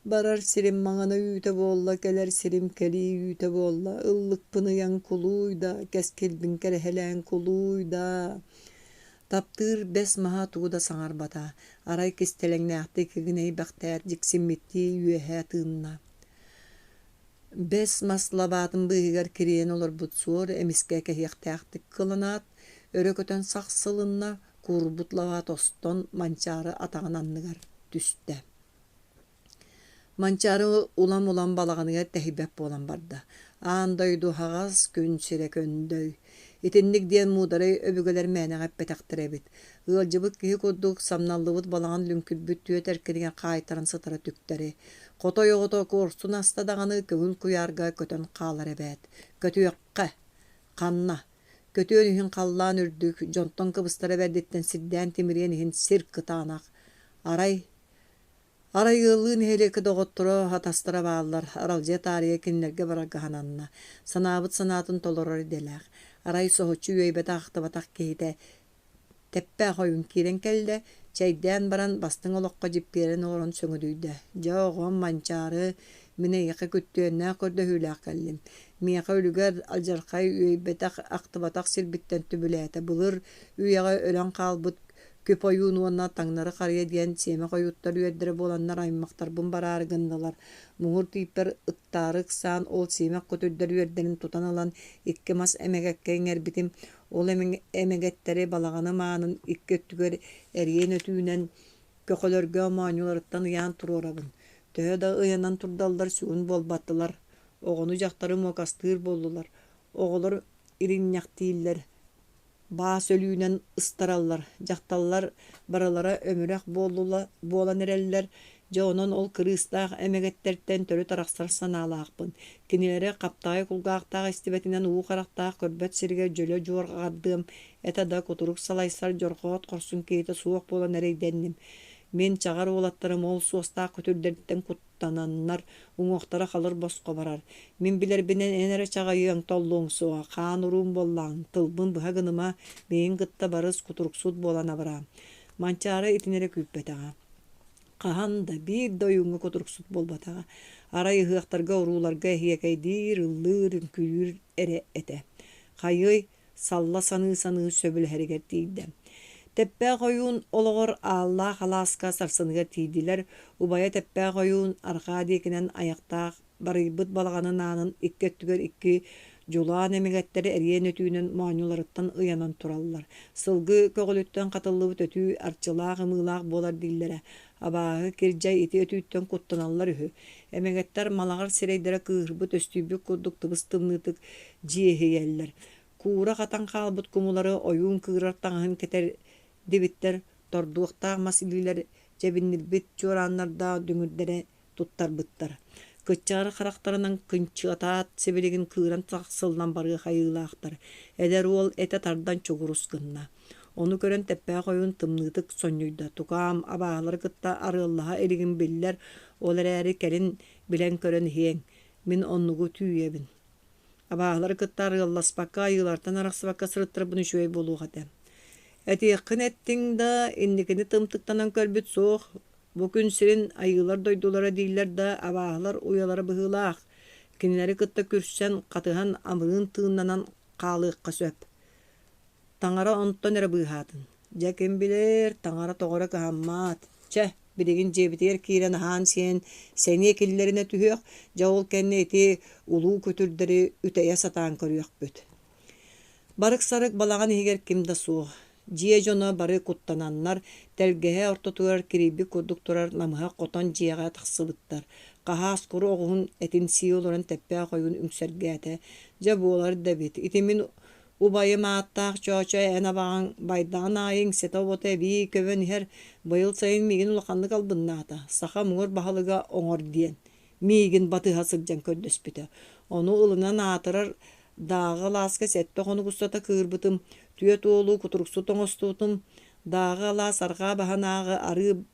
Барар сирим маҥана үүтэ буолла, кэлэр сирим кэлии үүтэ буолла, ыллыкпын ыйан кулууй да, кэскилбин кэрэһэлээн кулууй да. Таптыыр бэс маһа тугу да саҥарбата, арай кистэлэҥнээхтик игинэйбэхтээт дьиксиммиттии үөһэ тыынна. Бэс мас лабаатын быыһыгар кирийэн олорбут суор эмискэ кэһиэхтээхтик кыланаат, өрө көтөн сахсылынна, куурбут лабаа тостон Манчаары атаҕын анныгар түстэ. Манчаары улам-улам балаҕаныгар тэһийбэт буолан барда. Аан дойду аһаҕас, күн сирэ көндөй. Итинник диэн муударай өбүгэлэр мээнэҕэ эппэтэхтэр эбит. Ыалдьыбыт киһи курдук самналлыбыт балаҕан лүҥкүрбүт түөт эркинигэр хаайтаран сытара түктэри. Хотой оҕото куорсун аста даҕаны көҥүл куйаарга көтөн хаалар эбээт. Көтүөххэ! Ханна? Көтүөн иһин халлаан үрдүк, дьонтон кыбыстара бэрдиттэн сирдээн тимириэн иһин сир кытаанах. Арай Арай ыаллыы нэһилиэккэ доҕотторо, атастара бааллар, аралдьыйа таарыйа кинилэргэ барарга сананна. Санаабыт санаатын толорор идэлээх. Арай соһуччу үөйбэтэх-ахтыбатах киһитэ Тэппээх ойуун киирэн кэллэ, чэйдээн баран бастыҥ олоххо дьиппиэрэн олорон сөҥүдүйдэ: «Дьэ, оҕом, Манчаары, мин эйиэхэ күттүөннээх көрдөһүүлээх кэллим. Миэхэ үлүгэр алдьархай үөйбэтэх-ахтыбатах сирбиттэн түбүлээтэ. Былыр үйэҕэ өлөн хаалбыт Күп ойуун уонна Таҥнары Харыйа диэн сиэмэх ойууттар үөрдэрэ буоланнар аймахтарбын бараары гыннылар. Муҥур тииппэр ыктаары ыксаан ол сиэмэх көтүрдэр үөрдэрин тутан ылан икки мас эмэгэккэ иҥэрбитим. Ол эмэгэттэри балаҕаным аанын икки өттүгэр эриэн өтүүнэн көхөлөргө моонньуларыттан ыйаан туруорабын. Төһө да ыйанан турдаллар сүгүн буолбатылар. Оҕону-дьахтары муокастыыр буоллулар. Оҕолор иринньэхтииллэр Баас өлүүнэн ыстараллар, дьахталлар барылара өмүрэх буолан эрэллэр, дьэ онон ол кырыыстаах эмэгэттэртэн төрүт арахсар санаалаахпын. Кинилэри хаптаҕай кулгаахтаах истибэтинэн уу харахтаах көрбөт сиригэр дьөлө дьуорҕардыам этэ да кутурук салайсар дьорҕоот хорсун киһитэ суох буолан эрэйдэнним. Мин чаҕар уолаттарым ол суостаах күтүрдэриттэн куттананнар, уҥуохтара халыр босхо барар. Мин билэрбинэн эн эрэ чаҕыйыаҥ, толлуоҥ суоҕа, хаан уруум буоллаҕыҥ, тылбын быһа гыныма, миигин кытта барыс, кутуруксут буолан абыраа. Манчаары итини эрэ күүппэтэҕэ. Хаһан да, биир да ойууҥҥа кутуруксут буолбатаҕа. Арай ыһыахтарга, урууларга эһиэкэйдиир, ыллыыр, үҥкүүлүүр эрэ этэ. Хайыай, салла саныы-саныы сөбүлэһэригэр тиийдэ. Тэппээх ойуун олоҕор Ааллаах алааска сарсыныгар тиийдилэр, убайа Тэппээх ойуун арҕаа диэкинэн айахтаах барыйбыт балаҕанын аанын икки өттүгэр икки дьулаан эмэгэттэри эриэн өтүүнэн моонньуларыттан ыйанан тураллар. Сылгы көҕүлүттэн хатыллыбыт өтүү арчылаах ымыылаах буолар дииллэрэ. Абааһы кирдьэй ити өтүүттэн куттаналлар үһү. Эмэгэттэр малаҕар сирэйдэрэ кыыһырбыт өстүйбүт курдук тыбыс-тымныытык дьиэһийэллэр. Куура хатан хаалбыт кумулары ойуун кыырар таҥаһын кэтэрдибиттэр, тордуохтаах мас илиилэр дьэбиннирбит чуорааннардаах дүҥүрдэрэ туттарбыттар. Кыччаҕар харахтарынан кынчыатаат сибилигин кыыран сахсыллан барыах айыылаахтар. Эдэр уол этэ тардан чугурус гынна. Ону көрөн Тэппээх ойуун тымныытык сонньуйда: «Тукаам, абааһылары кытта арыаллаһа илигим биллэр, ол эрээри кэлин билэн-көрөн иһиэҥ. Мин оннугу түүйэбин. Абааһылары кытта арыалласпакка, айыылартан арахсыбакка сырыттарбын үчүгэй буолуох этэ. Этиэххин эттиҥ да, инникини тымтыктанан көрбүт суох. Бу күн сирин айыылар дойдулара дииллэр да, абааһылар уйалара быһыылаах. Кинилэри кытта күрсэн, хатыһан, амырыын тыыннанан хаалыахха сөп. Таҥара онтон эрэ быыһаатын. Дьэ ким билэр, таҥара тоҕо эрэ кыһаммат. Чэ, билигин дьиэбитигэр киирэн аһаан-сиэн, сэниэ киллэринэ түһүөх, дьэ ол кэннэ ити улуу күтүрдэри үтэйэ сатаан көрүөхпүт. Барык-сарык балаҕан иһигэр ким да суох. Дьиэ дьоно бары куттананнар, тэлгэһэ ортотугар кирийбит курдук турар намыһах хотон дьиэҕэ тахсыбыттар. Хаһаас куру оҕуһун этин сии олорон Тэппээх ойуун үҥсэргээтэ: «Дьэ буолар да эбит, ити мин Убайым ааттаах Чоочо эн абаҕаҥ байдаҕын аайы иҥсэтэ-обото эбии көбөн иһэр, быйыл сайын миигин улаханнык албыннаата, саха муҥур баһылыга оҥор диэн, миигин батыһа сылдьан көрдөспүтэ. Ону ылынан аатырар Дааҕы алааска сэттэ хонук устата кыырбытым, түөрт уолу кутуруксут оҥостубутум, Дааҕы алаас арҕаа баһынааҕы арыы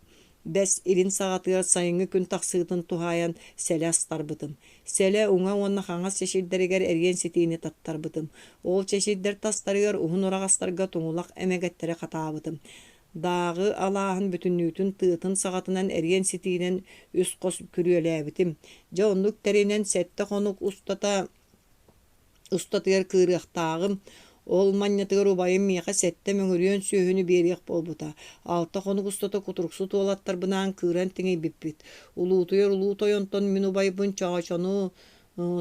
Бэс илин саҕатыгар сайыҥҥы күн тахсыытын туһаайан сэлэ астарбытым. Сэлэ уҥа уонна хаҥас чэчирдэригэр эриэн ситиини таттарбытым. Ол чэчирдэр тастарыгар уһун ураҕастарга туҥулах эмэгэттэри хатаабытым. Дааҕы алааһын бүтүннүүтүн тыатын саҕатынан эриэн ситиинэн үс хос күрүөлээбитим. Дьэ оннук тэринэн сэттэ хонук устата устатыгар кыырыахтааҕым. Ол манньатыгар убайым миэхэ сэттэ мөҥүрүөн сүөһүнү биэриэх буолбута. Алта хонук устата кутуруксут уолаттарбынаан кыыран тиҥийбиппит. Улуутуйар улуу тойонтон мин убайбын Чоочону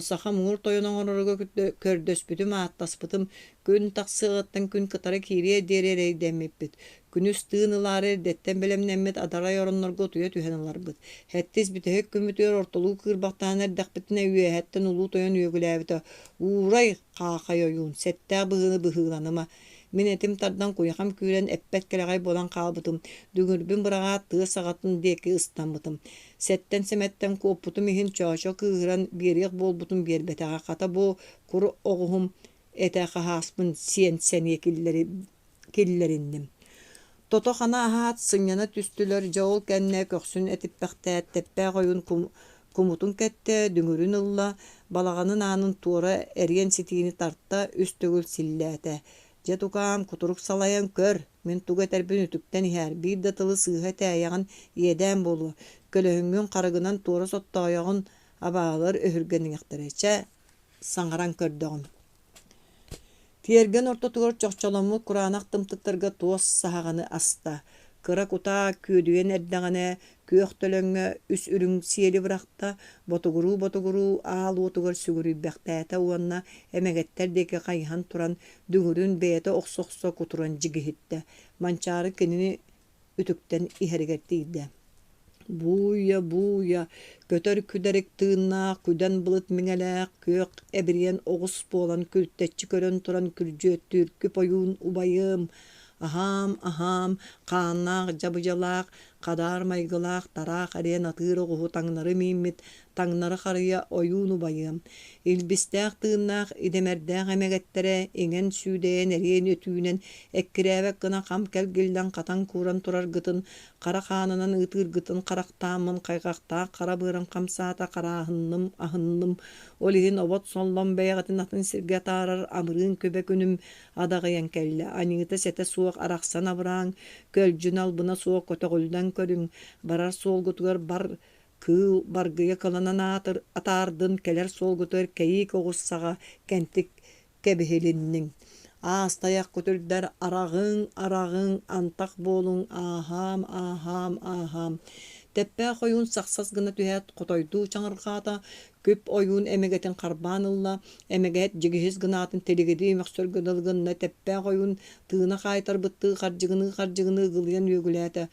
Саха муҥур тойон оҥорорго көрдөспүтүм, ааттаспытым. Күн тахсыаҕыттан күн кытара киириэр диэри эрэйдэммиппит. Күнүс тыын ылаары эрдэттэн бэлэмнэммит адарай ороннорго утуйа түһэн ыларбыт. Сэттис бүтэһик күммүтүгэр ортолуу кыырбахтаан эрдэхпитинэ үөһэттэн улуу тойон үөгүлээбитэ: «Уурай, хаахай ойуун, сэттээх быһыыны быһыыланыма!» Мин этим тардан куйахам күүрэн эппэт кэлэҕэй буолан хаалбытым, дүҥүрбүн быраҕаат тыа саҕатын диэки ыстаммытым. Сэттэн-сэмэттэн куоппутум иһин Чоочо кыыһыран биэриэх буолбутун биэрбэтэҕэ, хата бу кур оҕуһум этэ хаһааспын сиэн сэниэ киллэринним. Тото-хана аһаат, сынньана түстүлэр, дьэ ол кэннэ көхсүн этиппэхтээт, тэппээх ойуун кумутун кэттэ, дүҥүрүн ылла, балаҕанын аанын туора эриэн ситиини тарта, үс төгүл силлээтэ. Дьэ тукаам, кутурук салайан көр, мин тугу этэрбин үтүктэн иһээр, биир да тылы сыыһа этээйэҕин, иэдээн буолуо, көлөһүҥҥүн харыгынан туора соттоойоҕун, абааһылар өһүргэниэхтэрэ. Чэ, саҥаран көрдөҕүм. Тиэргэн ортотугар чохчоломмут кураанах тымтыктарга туос саһаҕаны аста. Кыра кутаа күөдүйэн эрдэҕинэ, күөх төлөҥҥө үс үрүҥ сиэли бырахта, ботугуруу-ботугуруу аал уотугар сүгүрүйбэхтээтэ уонна эмэгэттэр диэки хайыһан туран, дүҥүрүн бэйэтэ охсо-охсо кутуран дьигиһиттэ. Манчаары кинини үтүктэн иһэригэр тиийдэ. Бууйа-бууйа, көтөр күдэрик тыыннаах, күдэн былыт миҥэлээх, күөх эбириэн оҕус буолан күлтэччи көрөн туран күрдьүөттүүр күп ойуун убайым, аһаам, аһаам, хааннаах дьабыдьалаах, хадаар майгылаах тараах эриэн атыыр оҕуһу таҥнары мииммит таҥнары харыйа ойуун убайыам, илбистээх тыыннаах идэмэрдээх эмэгэттэрэ иҥэн сүүдэйэн эриэн өтүүнэн эккирээбэт гына хам кэлгиллэн хатан кууран тураргытын хара хаанынан ыытыыргытын харахтааммын хайҕахтаах хара быарым хамсаата харааһынным аһынным ол иһин обот соллом бэйэҕитин атын сиргэ атаарар амырыын күбэ күнүм адаҕыйан кэллэ аньыыта-сэтэ суох арахсан абырааҥ көлдьүн албына суох көтөҕүллэн көрүҥ барар суолгутугар бар Кыыл баргыйа кыланан атаардын, кэлэр суолгутугар кэйиик оҕус саҕа кэнтик кэбиһилинниҥ. Аас тайах күтүрдэр араҕыҥ, араҕыҥ, антах буолуҥ, ааһаам, ааһаам, ааһаам. Тэппээх ойуун сахсас гына түһээт, хотойдуу чаҥырҕаата, күп ойуун эмэгэтин харбаан ылла, эмэгэт дьигиһис гынаатын тилигирии мөхсөргө дылы гынна, тэппээх ойуун тыына хаайтарбыттыы хардьыгыныы-хардьыгыныы ыгылыйан үөгүлээтэ,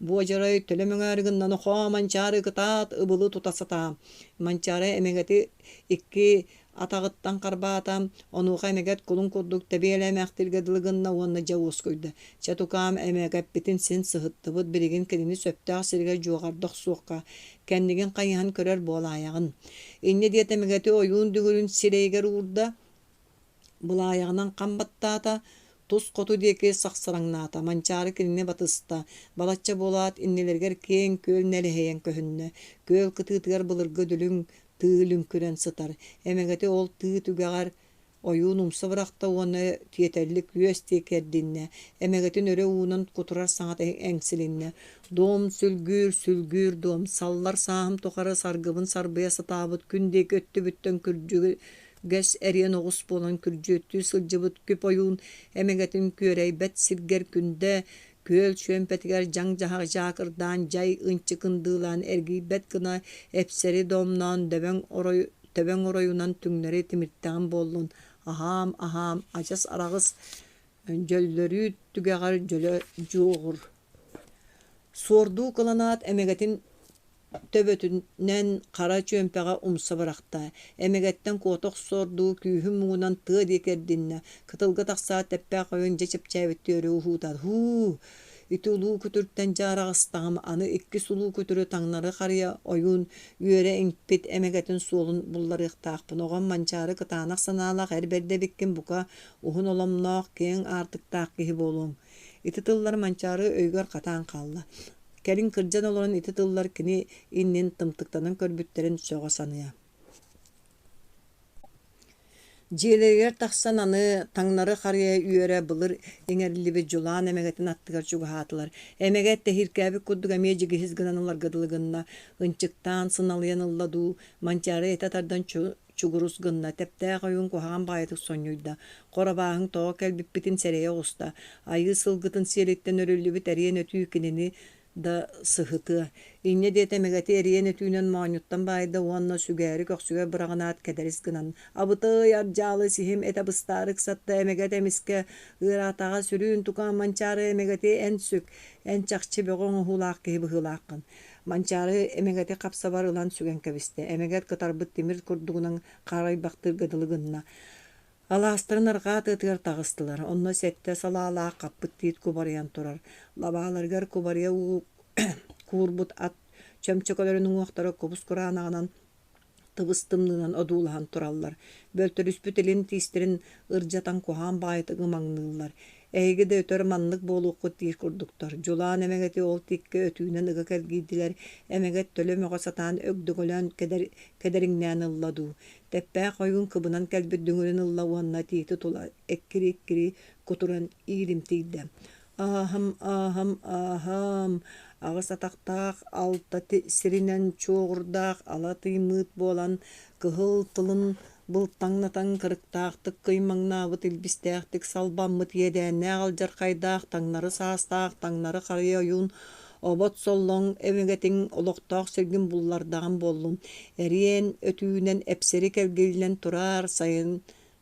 Буодьарай төлө мөҥөөрү гынна нохоо Манчаары кытаат ыбылы тута сатаа. Манчаары эмэгэти икки атаҕыттан харбаата, онуоха эмэгэт кулун курдук тэбиэлээмэхтииргэ дылы гынна уонна дьэ уоскуйда. Чэ тукаам эмэгэппитин син сыһыттыбыт, билигин кинини сөптөөх сиригэр дьуоҕарда охсуохха, кэннигин хайыһан көрөр буолаайаҕын. Инньэ диэт эмэгэти ойуун дүҥүрүн сирэйигэр уурда, Былаайаҕынан хам баттаата, тус хоту диэки сахсараҥнаата, Манчаары кинини батыста, балачча буолаат иннилэригэр киэҥ күөл нэлэһийэн көһүннэ. Күөл кытыытыгар былыргы дүлүҥ тыы лүҥкүрэн сытар. Эмэгэти ол тыы түгэҕэр ойуун умса бырахта уонна тиэтэллик үөс диэки эрдиннэ. Эмэгэтин өрө уунан кутурар саҥата эҥсилиннэ. Дом сүлгүүр, сүлгүүр дом, саллар сааһым тухары саргыбын сарбыйа сатаабыт күн диэки өттүбүттэн күрдьүгү Гэс эриэн оҕус буолан күрдьүөттүү сылдьыбыт күп ойуун эмэгэтин күөрэйбэт сиргэр күндэ күөл чүөмпэтигэр дьаҥ-дьаһах дьаакырдаан дьай ынчык ындыылаан эргийбэт гына эпсэри домноон дөбөҥ орой төбөҥ оройунан түҥнэри тимиртэҕим буоллун аһаам аһаам адьас араҕыс дьөллөрүү түгэҕэр дьөлө дьуоҕур Суордуу кыланаат эмэгэтин төбөтүнэн хара чүөмпэҕэ умса бырахта, эмэгэттэн куота охсордуу күүһүн муҥунан тыа диэки эрдиннэ, кытылга тахсаат тэппээх ойон дьэ чэпчээбиттии өрө уһуутаат «Һуу, ити улуу күтүртэн дьэ араҕыстаҕым, аны иккис улуу күтүрү таҥнары харыйа ойуун үөрэ иҥпит эмэгэтин суолун булларыахтаахпын, оҕом Манчаары кытаанах санаалаах эр бэрдэ эбиккин, бука, уһун оломноох, киэҥ аартыктаах киһи буолуоҥ». Ити тыллар Манчаары өйүгэр хатаан хаалла. Кэлин кырдьан олорон ити тыллар кини иннин тымтыктанан көрбүттэрин сөҕө саныа. Дьиэлэригэр тахсан аны таҥнары харыйа үөрэ былыр иҥэриллибит дьулаан эмэгэтин аттыгар чугаһаатылар. Эмэгэт тэһииркээбит курдук эмиэ дьигиһис гынан ыларга дылы гынна, ынчыктаан, сыналыйан ылла дуу, Манчаары этэ тардан чугурус гынна, тэптээх ойуун куһаҕан баҕайытык сонньуйда, хоро бааһыҥ тоҕо кэлбиппитин сэрэйэ оҕуста, айыы сылгытын сиэлиттэн өрүллүбүт эриэн өтүү кинини да сыһытыа. Инньэ диэтэ эмэгэти эриэн өтүүнэн моонньуттан баайда уонна сүгээри көхсүгэр быраҕынаат кэдэрис гынан «Абытый, ардьаалы сиһим этэ быстаары ыксатта эмэгэт эмискэ ыараатаҕа сүрүүн тукаам Манчаары эмэгэти эн сүк, эн чахчы бөҕө оҥоһуулаах киһи быһыылааххын». Манчаары эмэгэти хапсабар ылан сүгэн кэбистэ. Эмэгэт кытарбыт тимир курдугунан харайбахтыырга дылы гынна. Алаастарын арҕаа тыатыгар таҕыстылар, онно сэттэ салаалаах хаппыт тиит кубарыйан турар, лабааларыгар кубарыйа куурбут ат чөмчөкөлөрүн уҥуохтара кубус-кураанаҕынан тыбыс-тымныынан одуулаһан тураллар, бөлтөрүспүт илин тиистэрин ырдьатан куһаҕан баҕайытык ымаҥныыллар. Эһиги да өтөр маннык буолуоххут диир курдуктар. Дьулаан эмэгэти ол тииккэ өтүүнэн ыга кэлгийдилэр, эмэгэт төлө мөҕө сатаан өгдөҥөлөөн кэдэриҥнээн ылла дуу, Тэппээх ойуун кыбынан кэлбит дүҥүрүн ылла уонна тиити тула эккирии-эккирии кутуран иилимтийдэ. Ааһам, ааһам, ааһам, аҕыс атахтаах алта сиринэн чуоҕурдаах ала тыймыыт буолан, кыһыл тылын былтаҥнатан кырыктаахтык кыймаҥнаабыт илбистээхтик салбаммыт иэдээннээх алдьархайдаах таҥнары саастаах таҥнары харыйа ойуун обот соллоҥ эмэгэтиҥ олохтоох сиргин буллардаҕым буоллун Эриэн өтүүнэн эпсэри кэлгиллэн тураар, сайын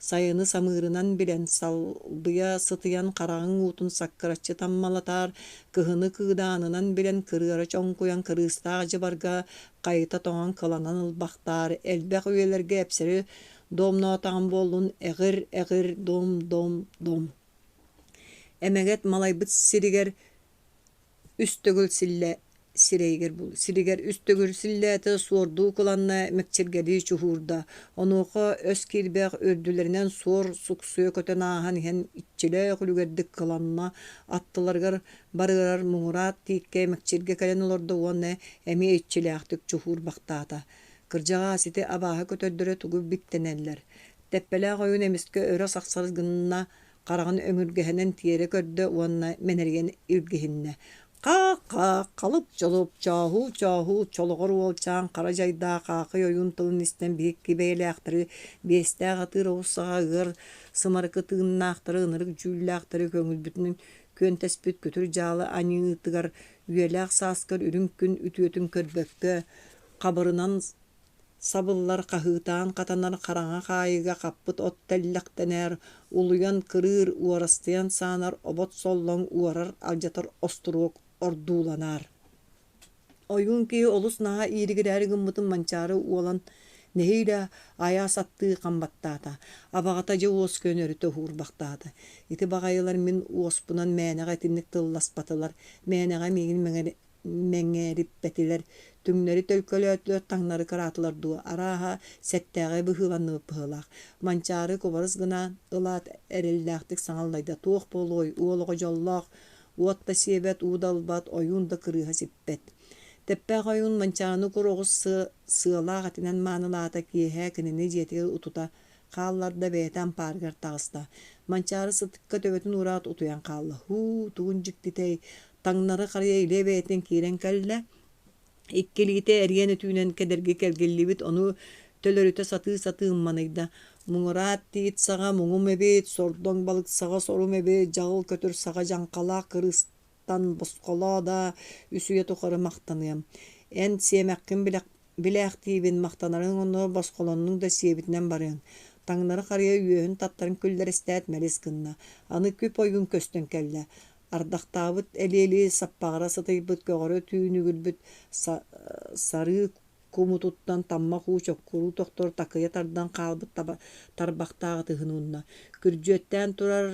сайыны самыырынан билэн, салбыйа сытыйан хараҕыҥ уутун саккыраччы таммалатаар, кыһыны кыыдаанынан билэн кырыара чоҥкуйан кырыыстаах дьыбарга хайыта тоҥон кыланан ылбахтаар, элбэх үйэлэргэ эпсэри домноотоҕум буоллун, эҕир, эҕир, дом, дом, дом. Эмэгэт малайбыт сиригэр Үс төгүл силлэ сирэйигэр сиригэр үс төгүл силлээтэ, суордуу кыланна, мэкчиргэлии чуһуурда. Онуоха өс киирбэх үрдүлэринэн суор суксуйа көтөн ааһан иһэн иччилээх үлүгэрдик кыланна, аттыларыгар барыарар муҥураат тииккэ мэкчиргэ кэлэн олордо уонна эмиэ иччилээхтик чуһуурбахтаата. Кырдьаҕаас ити абааһы көтөрдөрө тугу биттэнэллэр. Тэппэлээх ойуун эмискэ өрө сахсарыс гынна хараҕын өҥүргэһинэн тиэрэ көрдө уонна мэнэрийэн илгиһиннэ: «Ха-ха, халып-чолуп, чооһуу-чооһуу, чолоҕор уолчаан хара дьайдаах аахый ойуун тылын истэн биһикки бэйэлээхтэри биэстээх атыыр оҕус саҕа ыар сымарыкы тыыннаахтары ынырык дьүүллээхтэри көҥүлбүтүнэн күөнтэспит күтүр дьаалы аньыытыгар үйэлээх сааскар үрүҥ күн үтүөтүн көрбөккө хабырынан Сабыллар хаһыытаан хатанар хараҥа хаайыыга хаппыт от тэллэхтэнэр, улуйан кырыыр, уорастыйан саанар обот соллоҥ уорар алдьатар остуруок ордууланар. Ойуун киһи олус наһаа ииригирээри гыммытын Манчаары уолан нэһиилэ айаас аттыы хам баттаата. Абаҕата дьэ уоскуйан өрүтэ уһуурбахтаата. Ити баҕайылар мин уоспунан мээнэҕэ итинник тылласпатылар, мээнэҕэ миигин мэҥээриппэтилэр, түҥнэри төлкөлөөтүлэр, таҥнары кыраатылар дуо, арааһа, сэттээҕи быһыыланныбыт быһыылаах. Манчаары кубарыс гынан ылаат эрэллээхтик саҥа аллайда: «Туох буолуой, уол оҕо дьоллоох, уот да сиэбэт, уу да ылбат, ойуун да кырыыһа сиппэт». Тэппээх ойуун Манчааны кур оҕус сыалаах этинэн маанылаата, киэһэ кинини дьиэтигэр утута хаалларда, бэйэтэ ампаарыгар таҕыста. Манчаары сытыкка төбөтүн уураат утуйан хаалла. «Һуу, тугун дьиктитэй, Таҥнары харыйа илэ бэйэтинэн киирэн кэллэ, икки илиитэ эриэн өтүүнэн кэдэрги кэлгиллибит, ону төлөрүтэ сатыы-сатыы ымманыйда: «Муҥураат тиит саҕа муҥум эбит, сордоҥ балык саҕа сорум эбит, дьаҕыл көтөр саҕа дьаҥхалаах кырыыстан босхолоо да, үс үйэ тухары махтаныам. Эн сиэмэххин билээхтиибин, махтанарыҥ оннугар босхолоннуҥ да сиэбитинэн барыаҥ». Таҥнары харыйа үөһүн таттаран күллэристээт мэлис гынна. Аны күп ойуун көстөн кэллэ. Ардахтаабыт элиэлии саппаҕыра сытыйбыт көҕөрө түүнүгүрбүт сарыы кумутуттан таммах уу чоккуруу тохтор такыйа тардан хаалбыт тарбахтаах ытыһын уунна. Күрдьүөттээн турар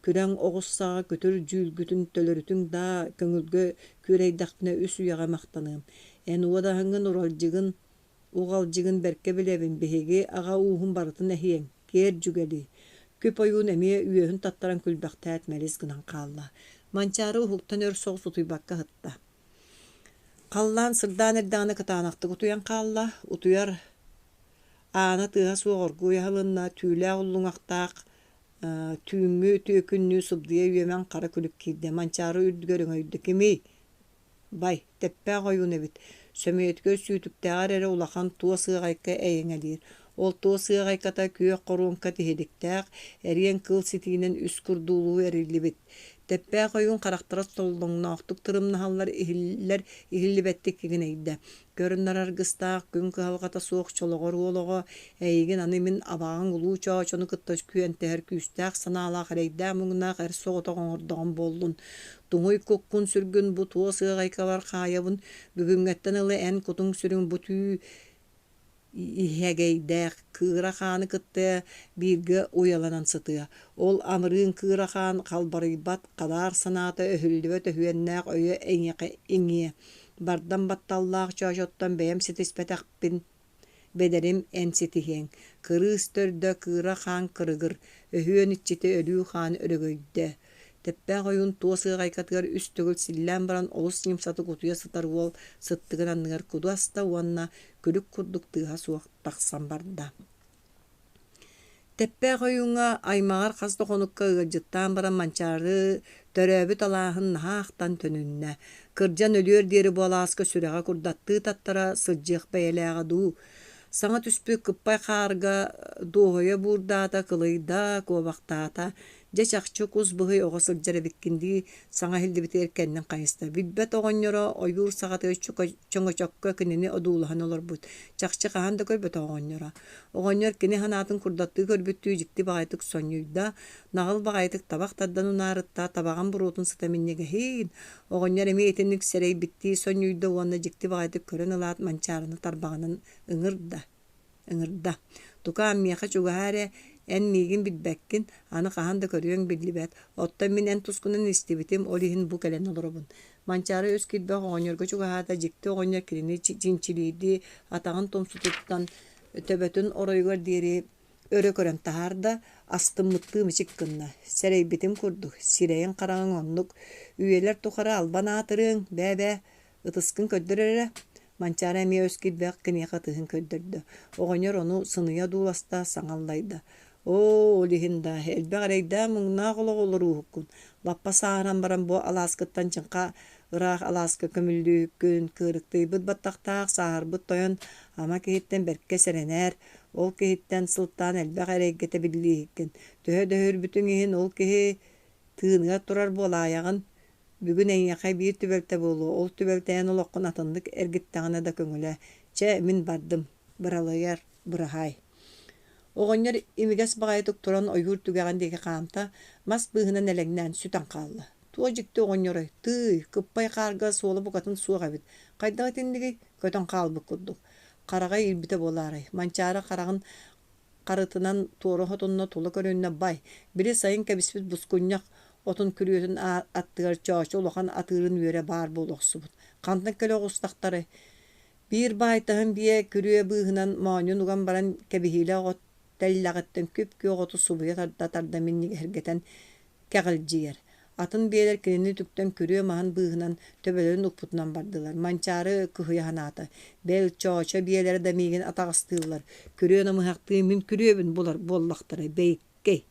күрэҥ оҕус саҕа күтүр дьүүлгүтүн төлөрүтүҥ даа көҥүлгэ күөрэйдэхпинэ үс үйэҕэ махтаныам. Эн уодаһыҥҥын уралдьыгын Уҕалдьыгын бэркэ билэбин, биһиги аҕа ууһун барытын эһиэҥ, киэр дьүгэлий. Күп ойуун эмиэ үөһүн таттаран күлбэхтээт мэлис гынан хаалла. Манчаары уһуктан өр соҕус утуйбакка сытта. Халлаан сырдаан эрдэҕинэ кытаанахтык утуйан хаалла. Утуйар Аана тыаһа суох оргууй аһылынна, түүлээх уллуҥахтаах түүҥҥү түөкүннүү сыбдыйа үөмэн хара күлүк киирдэ, Манчаары үрдүгэр өҥөйдө: «Кимий?» Бай, тэппээх ойуун эбит, сөмүйэтигэр сүүтүктээҕэр эрэ улахан туос ыаҕайка эйэҥэлиир. Ол туос ыаҕайката күөх хоруоҥка тиһиликтээх, эриэн кыл ситиинэн үс курдуулуу эриллибит. Тэппээх ойуун харахтара соллоҥноохтук тырымнаһаллар иһиллэр иһиллибэттик кигинэйдэ. Көр-нар аргыстаах, күн кыһалҕата суох чолоҕор уол оҕо, эйигин аны мин абаҕаҥ улуу Чоочону кытта күөнтэһэр күүстээх санаалаах эрэйдээх-муҥнаах эр соҕотох оҥордоҕум буоллун. Туҥуй куккун-сүргүн бу туос ыаҕайкабар хаайабын, бүгүҥҥэттэн ыла эн кутуҥ-сүрүҥ бу түү иһэгэйдээх кыыра хааны кытта бииргэ уйаланан сытыа. Ол амырыын кыыра хаан халбарыйбат хадаар санаата өһүллүбэт өһүөннээх өйө эйиэхэ иҥиэ. Бардам батталлаах Чоочоттон бэйэм ситиспэтэхпин бэдэрим эн ситиһиэҥ. Кырыыс төрдө кыыра хаан кырыгыр, өһүөн иччитэ өлүү хаан өрөгөйдө. Тэппээх ойуун туос ыаҕайкатыгар үс төгүл силлээн баран олус ньымсатык утуйа сытар уол сыттыгын анныгар куду аста уонна күлүк курдук тыаһа суох тахсан барда. Тэппээх ойууҥҥа аймаҕар хас да хонукка ыалдьыттаан баран Манчаары төрөөбүт алааһын наһаа ахтан төнүннэ. Кырдьан өлүөр диэри бу алааска сүрэҕэ курдаттыы таттара сылдьыах бэйэлээҕэ дуу. Саҥа түспүт кыппай хаарга дуоһуйа буурдаата, кылыйда, куобахтаата. Дьэ чахчы кус быһый оҕо сылдьар эбиккин дии саҥа иһиллибитигэр кэннин хайыста. Билбэт оҕонньоро ойуур саҕатыгар чөҥөчөккө кинини одуулаһан олорбут. Чахчы хаһан да көрбөтөх оҕонньоро. Оҕонньор кини санаатын курдаттыы көрбүттүү дьикти баҕайытык сонньуйда, наҕыл баҕайытык табах тардан унаарытта, табаҕын буруотун сыта минньигэһиин. Оҕонньор эмиэ итинник сэрэйбиттии сонньуйда уонна дьикти баҕайытык көрөн ылаат Манчаарыны тарбаҕынан ыҥырда. Ыҥырда: «Тукаам, миэхэ чугаһаа эрэ, эн миигин билбэккин, аны хаһан да көрүөҥ биллибэт, оттон мин эн тускунан истибитим, ол иһин бу кэлэн олоробун». Манчаары өс киирбэх оҕонньорго чугаһаата, дьикти оҕонньор кинини чинчилиирдии атаҕын тумсутуттан төбөтүн оройугар диэри өрө көрөн таһаарда, астыммыттыы мичик гынна. Сэрэйбитим курдук, сирэйиҥ-хараҕыҥ оннук, үйэлэр тухары албан аатырыаҥ, бээ-бээ, Ытыскын көрдөр эрэ, Манчаары эмиэ өс киирбэх киниэхэ ытыһын көрдөрдө. Оҕонньор ону сыныйа дууласта, саҥа аллайда: «Оо, ол иһин да, элбэх эрэйдээх-муҥнаах олоҕу олорууһуккун. Лаппа сааһыран баран бу алааскыттан чыҥха ыраах алааска көмүллүүһүккүн, кыырыктыйбыт баттахтаах сааһырбыт тойон ама киһиттэн бэркэ сэрэнээр, ол киһиттэн сылтаан элбэх эрэйгэ тэбиллииһиккин. Төһө да өһүрбүтүҥ иһин ол киһи тыыныгар турар буолаайаҕын, Бүгүн эйиэхэ биир түбэлтэ буолуо, ол түбэлтэ эн олоххун атыннык эргиттэҕинэ да көҥүлэ. Чэ, мин бардым, быралыйар, быраһаай. Оҕонньор имигэс баҕайытык туран ойуур түгэҕин диэки хаамта, мас быыһынан элэҥнээн сүтэн хаалла. Туох дьикти оҕонньорой, тыый, кыппай хаарга суола букатын суох эбит. Хайдах итиннигий, көтөн хаалбыт курдук. Хараҕа иирбитэ буолаарай, Манчаары хараҕын харытынан туора хотунна тула көрүннэ бай, били сайын кэбиспит бускунньах отун күрүөтүн аттыгар чоочо улахан атыырын үөрэ баар буола охсубут. Хантан кэлэ оҕустахтарай? Биир баайтаһын биэ күрүө быыһынан моонньун уган баран кэбиһиилээх от тэллэҕиттэн күп-күөх оту субуйа тарда-тарда минньигэһиргэтэн кэҕилдьийэр. Атын биэлэр кинини үтүктэн күрүө маһын быыһынан төбөлөрүн укпутунан бардылар. Манчаары кыһыйа санаата: «Бэл, Чоочо биэлэрэ да миигин атаҕастыыллар, күрүө намыһахтыы мин күрүөбүн булар буоллахтара, бэйиккэй»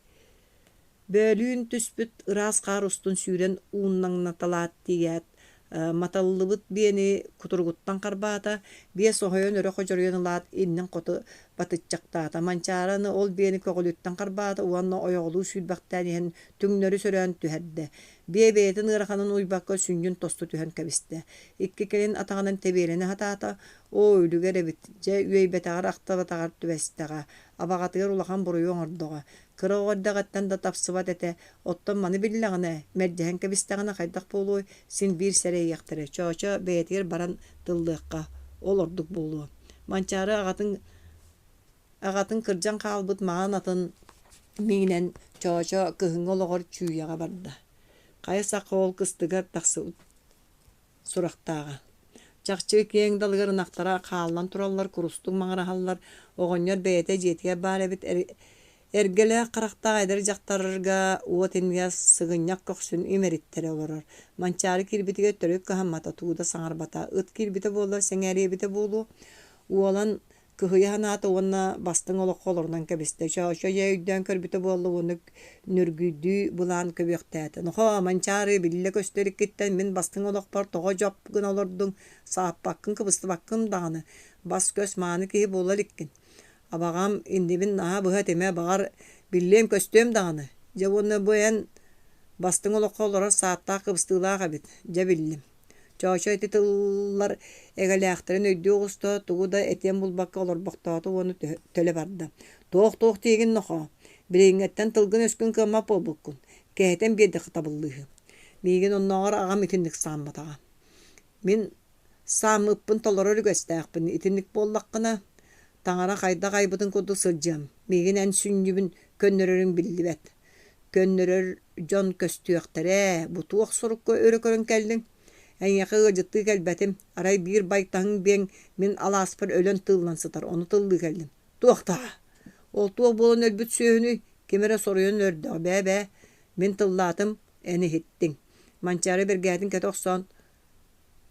Бөөлүүн түспүт ыраас хаар устун сүүрэн ууннаҥнаталаат тиийээт, маталлыбыт биэни кутуругуттан харбаата, биэ соһуйан өрө ходьоруйан ылаат иннин хоту батыччахтаата. Манчаары аны ол биэни көҕүлүттэн харбаата уонна ойоҕолуу сүүрбэхтээн иһэн түҥнэри сөрөөн түһэрдэ. Биэ бэйэтин ыараханын уйбакка сүнньүн тосту түһэн кэбистэ. Икки кэлин атаҕынан тэбиэлэнэ сатаата, оо, үлүгэр эбит, дьэ үөйбэтэҕэр-ахтыбатаҕар түбэстэҕэ, абаҕатыгар улахан буруйу оҥордоҕо. Кыра оҕо эрдэҕиттэн да тапсыбат этэ, оттон маны биллэҕинэ, мэлдьэһэн кэбистэҕинэ хайдах буолуой, син биир сэрэйиэхтэрэ, Чоочо бэйэтигэр баран тыллыахха, ол ордук буолуо. Манчаары аҕатын аҕатын кырдьан хаалбыт маҥан атын миинэн Чоочо кыһыҥҥы олоҕор Чүүйэҕэ барда. Хайа сахха ол кыстыгар тахсыбыт сурахтааҕа. Чахчы киэҥ далыгар ынахтара хааллан тураллар, курустук маҥыраһаллар, оҕонньор бэйэтэ дьиэтигэр баар эбит Эргэлээх харахтаах эдэр дьахтарга уот иннигэр сыгынньах көхсүн имэриттэрэ олорор. Манчаары киирбитигэр төрүт кыһаммата, тугу да саҥарбата. Ыт киирбитэ буоллар сэҥээриэбитэ буолуо. Уолан Кыһыйа санаата уонна бастыҥ олоххо олорунан кэбистэ. Чоочо дьэ өйдөөн көрбүтэ буолла уонна нүргүйдүү былаан көбүөхтээтэ. Нохоо, Манчаары, биллэ-көстө иликкиттэн мин бастыҥ олохпор тоҕо дьоп гына олордуҥ, сааппаккын, кыбыстыбаккын даҕаны, бас-көс мааны киһи буола иликкин. Абаҕам, иннибин наһаа быһа этимэ, баҕар, биллиэм-көстүөм даҕаны. Дьэ уонна бу эн бастыҥ олоххо олорор сааттаах кыбыстыылаах эбит, дьэ биллим. Чоочо ити тыллар эгэлээхтэрин өйдүү оҕуста, тугу да этиэн булбакка олорбохтоото уонна төлө барда. «Туох-туох диигин нохоо, билиҥҥэттэн тылгын-өскүн кыаммат буолбуккун, кэһэтэн биэрдэххэ табыллыыһы. Миигин оннооҕор аҕам итинник саамматаҕа. Мин сааммыппын толорор үгэстээхпин, итинник буоллаххына, таҥара хайдах айбытын курдук сылдьыам, миигин эн сүнньүбүн көннөрөрүҥ биллибэт. Көннөрөр дьон көстүөхтэрэ, бу туох сурукка өрө көрөн кэллиҥ? Эйиэхэ ыалдьыттыы кэлбэтим, арай биир байтаһыҥ биэҥ мин алааспар өлөн тыыллан сытар, ону тыллыы кэллим. Туох даа? Ол туох буолан өлбүт сүөһүнүй? Ким эрэ соруйан өлөрдөҕө, бээ-бээ, мин тыллаатым, эн иһиттиҥ. Манчаары бэргэһэтин кэтэ охсон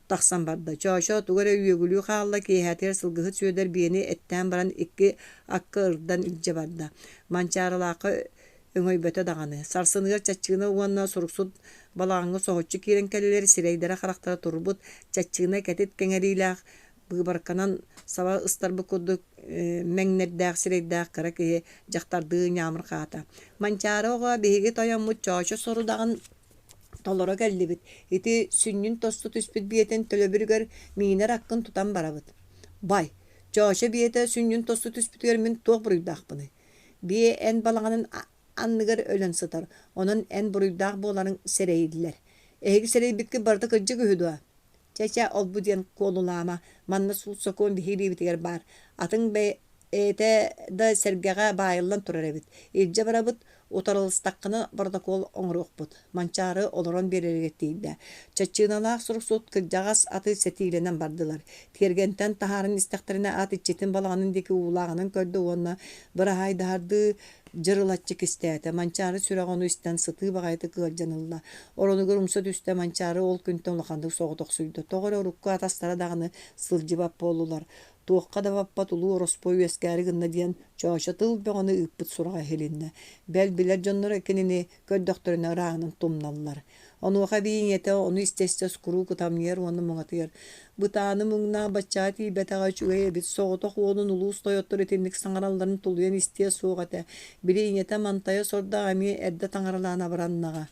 тахсан барда. Чоочо тугу эрэ үөгүлүү хаалла, киэһээтигэр сылгыһыт Сүөдэр биэни эттээн баран икки акка ырдан илдьэ барда. Манчаарылаахха өҥөйбөтө даҕаны. Сарсыныгар Чаччыына уонна суруксут балаҕаҥҥа соһуччу киирэн кэллилэр, сирэйдэрэ-харахтара турбут, Чаччыына кэтит кэҥэриилээх быыбарканан саба ыстарбыт курдук мэҥнэрдээх сирэйдээх кыра киһи дьахтардыы ньаамырҕаата. Манчаары оҕо биһиги тойоммут Чоочо сорудаҕын толоро кэллибит, ити сүнньүн тосту түспүт биэтин төлөбүрүгэр миинэр аккын тутан барабыт. Бай, Чоочо биэтэ сүнньүн тосту түспүтүгэр мин туох буруйдаахпыный? Биэ эн балаҕанын анныгар өлөн сытар, онон эн буруйдаах буоларыҥ сэрэйиллэр. Эһиги сэрэйбиккит барыта кырдьык үһү дуо? Чэ-чэ, ол-бу диэн куолулаама, манна суут-сокуон биһиги илиибитигэр баар. Атыҥ бэйэтэ да сэргэҕэ баайыллан турар эбит. Илдьэ барабыт, утарыластаххына боротокуол оҥоруохпут. Манчаары олорон биэрэригэр тиийдэ. Чаччыыналаах суруксут кырдьаҕас аты сэтиилэнэн бардылар. Тиэргэнтэн таһааран истэхтэринэ ат иччитин балаҕанын диэки уулааҕынан көрдө уонна быраһаайдаһардыы дьырылаччы кистээтэ. Манчаары сүрэҕэ ону истэн сытыы баҕайытык ыалдьан ылла. Оронугар умса түстэ, Манчаары ол күнтэн улаханнык соҕотохсуйда. Тоҕо эрэ урукку атастара даҕаны сылдьыбат буоллулар. Туохха да баппат улуу ороспуой үөскээри гынна диэн Чоочо тыл бөҕөнү ыыппыт сураҕа иһилиннэ. Бэл билэр дьонноро кинини көрдөхтөрүнэ ырааҕынан тумналлар. Онуоха эбии ийэтэ ону истэ-истэ куруук ытамньыйар уонна муҥатыйар: «Бытааны муҥнаах баччаҕа тиийбэтэҕэ үчүгэй эбит, соҕотох уолун улуус тойотторо итинник саҥаралларын тулуйан истиэ суох этэ, били ийэтэ мантайа сордоох эмиэ эрдэ таҥаралаан абыраннаҕа».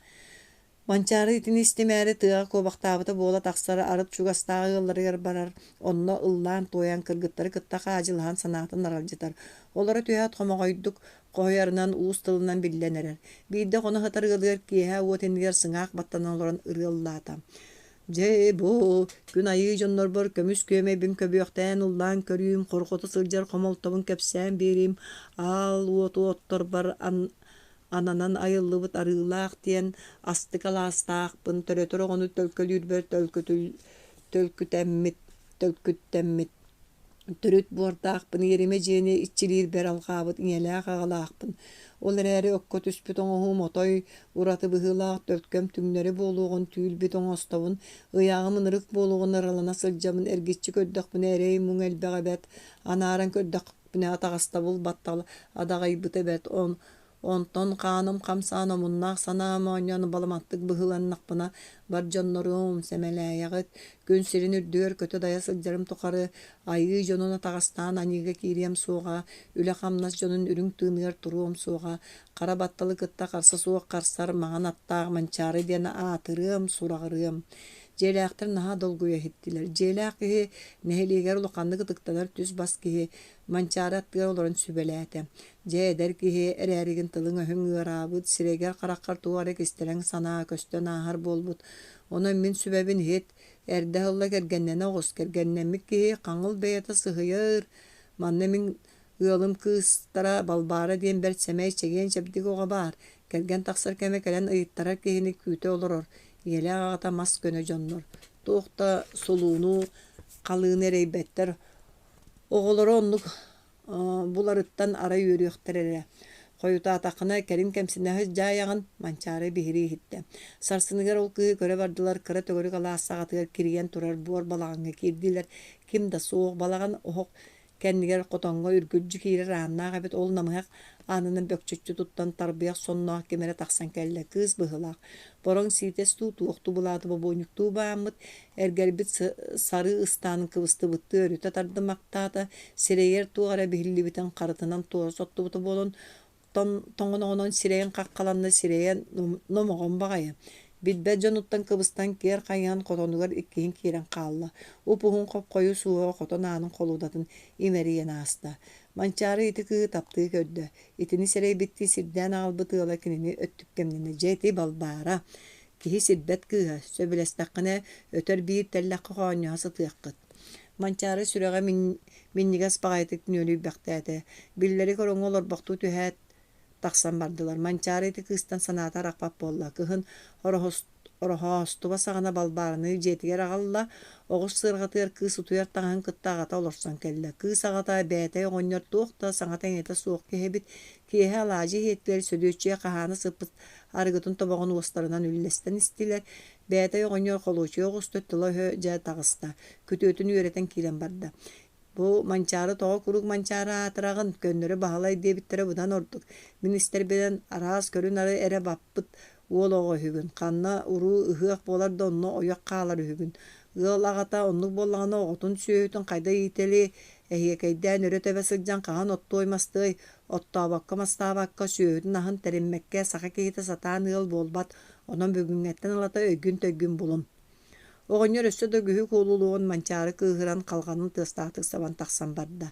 Манчаары итини истимээри тыаҕа куобахтаабыта буола тахсар, арыт чугастааҕы ыалларыгар барар, онно ыллаан-туойан кыргыттары кытта хаадьылаһан санаатын аралдьытар. Олоро түһээт хомоҕойдук хоһуйарынан уус тылынан биллэн эрэр. Биирдэ хоно сытар ыалыгар киэһэ уот иннигэр сыҥаах баттанан олорон ырыа ыллаата. Дьэ бу күн айыы дьоннорбор көмүс күөмэйбин көбүөхтээн ыллаан көрүүм, хорҕото сылдьар хомолтобун кэпсээн биэриим, аал уоту отторбор ананан айыллыбыт арыылаах диэн астык алаастаахпын, төрөтөр оҕону төлкөлүүрбэр төлкүтэммит, төлкүттэммит Төрүт буордаахпын, иэримэ дьиэни иччилиирбэр алҕаабыт ийэлээх аҕалаахпын. Ол эрээри окко түспүт оҥоһуум отой ураты быһыылаах төлкөм түҥнэри буолуоҕун түүл-бит оҥостобун, ыйааҕым ынырык буолуоҕун ыралана сылдьабын, эргиччи көрдөхпүнэ эрэй-муҥ элбэҕэ бэрт, анааран көрдөхпүнэ атаҕастабыл баттал адаҕайбыта бэрт, Онтон хааным хамсаан омуннаах санаам оонньоон баламаттык быһыыланнахпына, бар дьонноруом, сэмэлээйэҕит, күн сирин үрдүгэр көтө-дайа сылдьарым тухары айыы дьонун атаҕастаан аньыыга киириэм суоҕа, үлэ-хамнас дьонун үрүҥ тыыныгар туруом суоҕа, хара батталы кытта харса суох харсар маҥан аттаах Манчаары диэн аатырыам, сураҕырыам. Дьиэлээхтэр наһаа долгуйа иһиттилэр. Дьиэлээх киһи нэһилиэгэр улаханнык ытыктанар түс-бас киһи Манчаары аттыгар олорон сүбэлээтэ: «Дьэ, эдэр киһи эрээригин тылыҥ-өһүҥ ыараабыт, сирэйгэр-хараххар туох эрэ кистэлэҥ санаа көстөн ааһар буолбут. Онон мин сүбэбин иһит, эрдэ ыһылла кэргэннэнэ оҕус, кэргэннэммит киһи хаҥыл бэйэтэ сыһыйар. Манна мин ыалым кыыстара Балбаара диэн бэрт сэмэй, чэгиэн-чэбдик оҕо баар, кэргэн тахсар кэмэ кэлэн ыйыттарар киһини күүтэ олорор, ийэлээх аҕата мас көнө дьоннор. Туох да сулууну, халыыны эрэйбэттэр, Оҕолоро оннук буларыттан арай үөрүөхтэрэ эрэ. Хойутаатаххына кэлин кэмсинэ сылдьаайаҕын, Манчаары биһирии иһиттэ. Сарсыныгар ол кыыһы көрө бардылар, кыра төгүрүк алаас саҕатыгар кирийэн турар буор балаҕаҥҥа киирдилэр. Ким да суох, балаҕан оһох Кэннигэр хотоҥҥо үргүлдьү киирэр ааннаах эбит, ол намыһах аанынан бөкчөччү туттан тарбыйах сонноох ким эрэ тахсан кэллэ, кыыс быһыылаах. Бороҥ сиитэс дуу, туохтуу былааты бобуонньуктуу бааммыт, эргэрбит сарыы ыстаанын кыбыстыбыттыы өрүтэ тардымахтаата, сирэйигэр туох эрэ биһиллибитин харытынан туора соттубута буолан, тоҥоноҕунан сирэйин хаххаланна, сирэйэ номоҕон баҕайы. Билбэт дьонуттан кыбыстан киэр хайыһан хотонугар иккиһин киирэн хаалла. Уп-уһун хоп-хойуу суоһа хотон аанын холуудатын имэрийэн ааста. Манчаары ити кыыһы таптыы көрдө. Итини сэрэйбиттии сирдээн аҕалбыт ыала кинини өттүккэмнэнэ. Дьэ ити Балбаара, киһи сирбэт кыыһа, сөбүлэстэххинэ өтөр биир тэллэххэ хоонньоһо сытыаххыт. Манчаары сүрэҕэ минньигэс баҕайытык нүөлүйбэхтээтэ. Биллэри ороҥҥо олорбохтуу түһээт, тахсан бардылар. Манчаары ити кыыстан санаата арахпат буолла. Кыһын Ороһоостуба саҕана Балбаараны дьиэтигэр аҕалла, оҕус сыарҕатыгар кыыс утуйар таҥаһын кытта аҕата олорсон кэллэ. Кыыс аҕата Бээтэй оҕонньор туох да саҥата-иҥэтэ суох киһи эбит. Киэһэ алаадьы иһиттилэр, Сөдүөччүйэ хаһаана сыппыт арыгытын тобоҕун уостарынан үллэстэн истилэр. Бээтэй оҕонньор холуочуйа оҕуста, тыла-өһө дьэ таҕыста. Күтүөтүн үөрэтэн киирэн барда. Бу Манчаары тоҕо куруук Манчаары аатыраҕын, көннөрү Баһылай диэбиттэрэ быдан ордук. Мин истэрбинэн араас көрү-нары эрэ баппыт уол оҕо үһүгүн. Ханна уруу ыһыах буолар да онно ойох хаалар үһүгүн. Ыал аҕата оннук буоллаҕына оҕотун сүөһүтүн хайда иитэлиэй, эһиэкэйдээн өрө тэбэ сылдьан хаһан оттуой-мастыай, оттообокко-мастаабакка, сүөһүтүн аһын тэриммэккэ саха киһитэ сатаан ыал буолбат, онон бүгүҥҥэттэн ылата өйгүн-төйгүн булун. Оҕонньор өссө да үгүһү куолулуоҕун Манчаары кыыһыран халҕанын тыастаахтык сабан тахсан барда.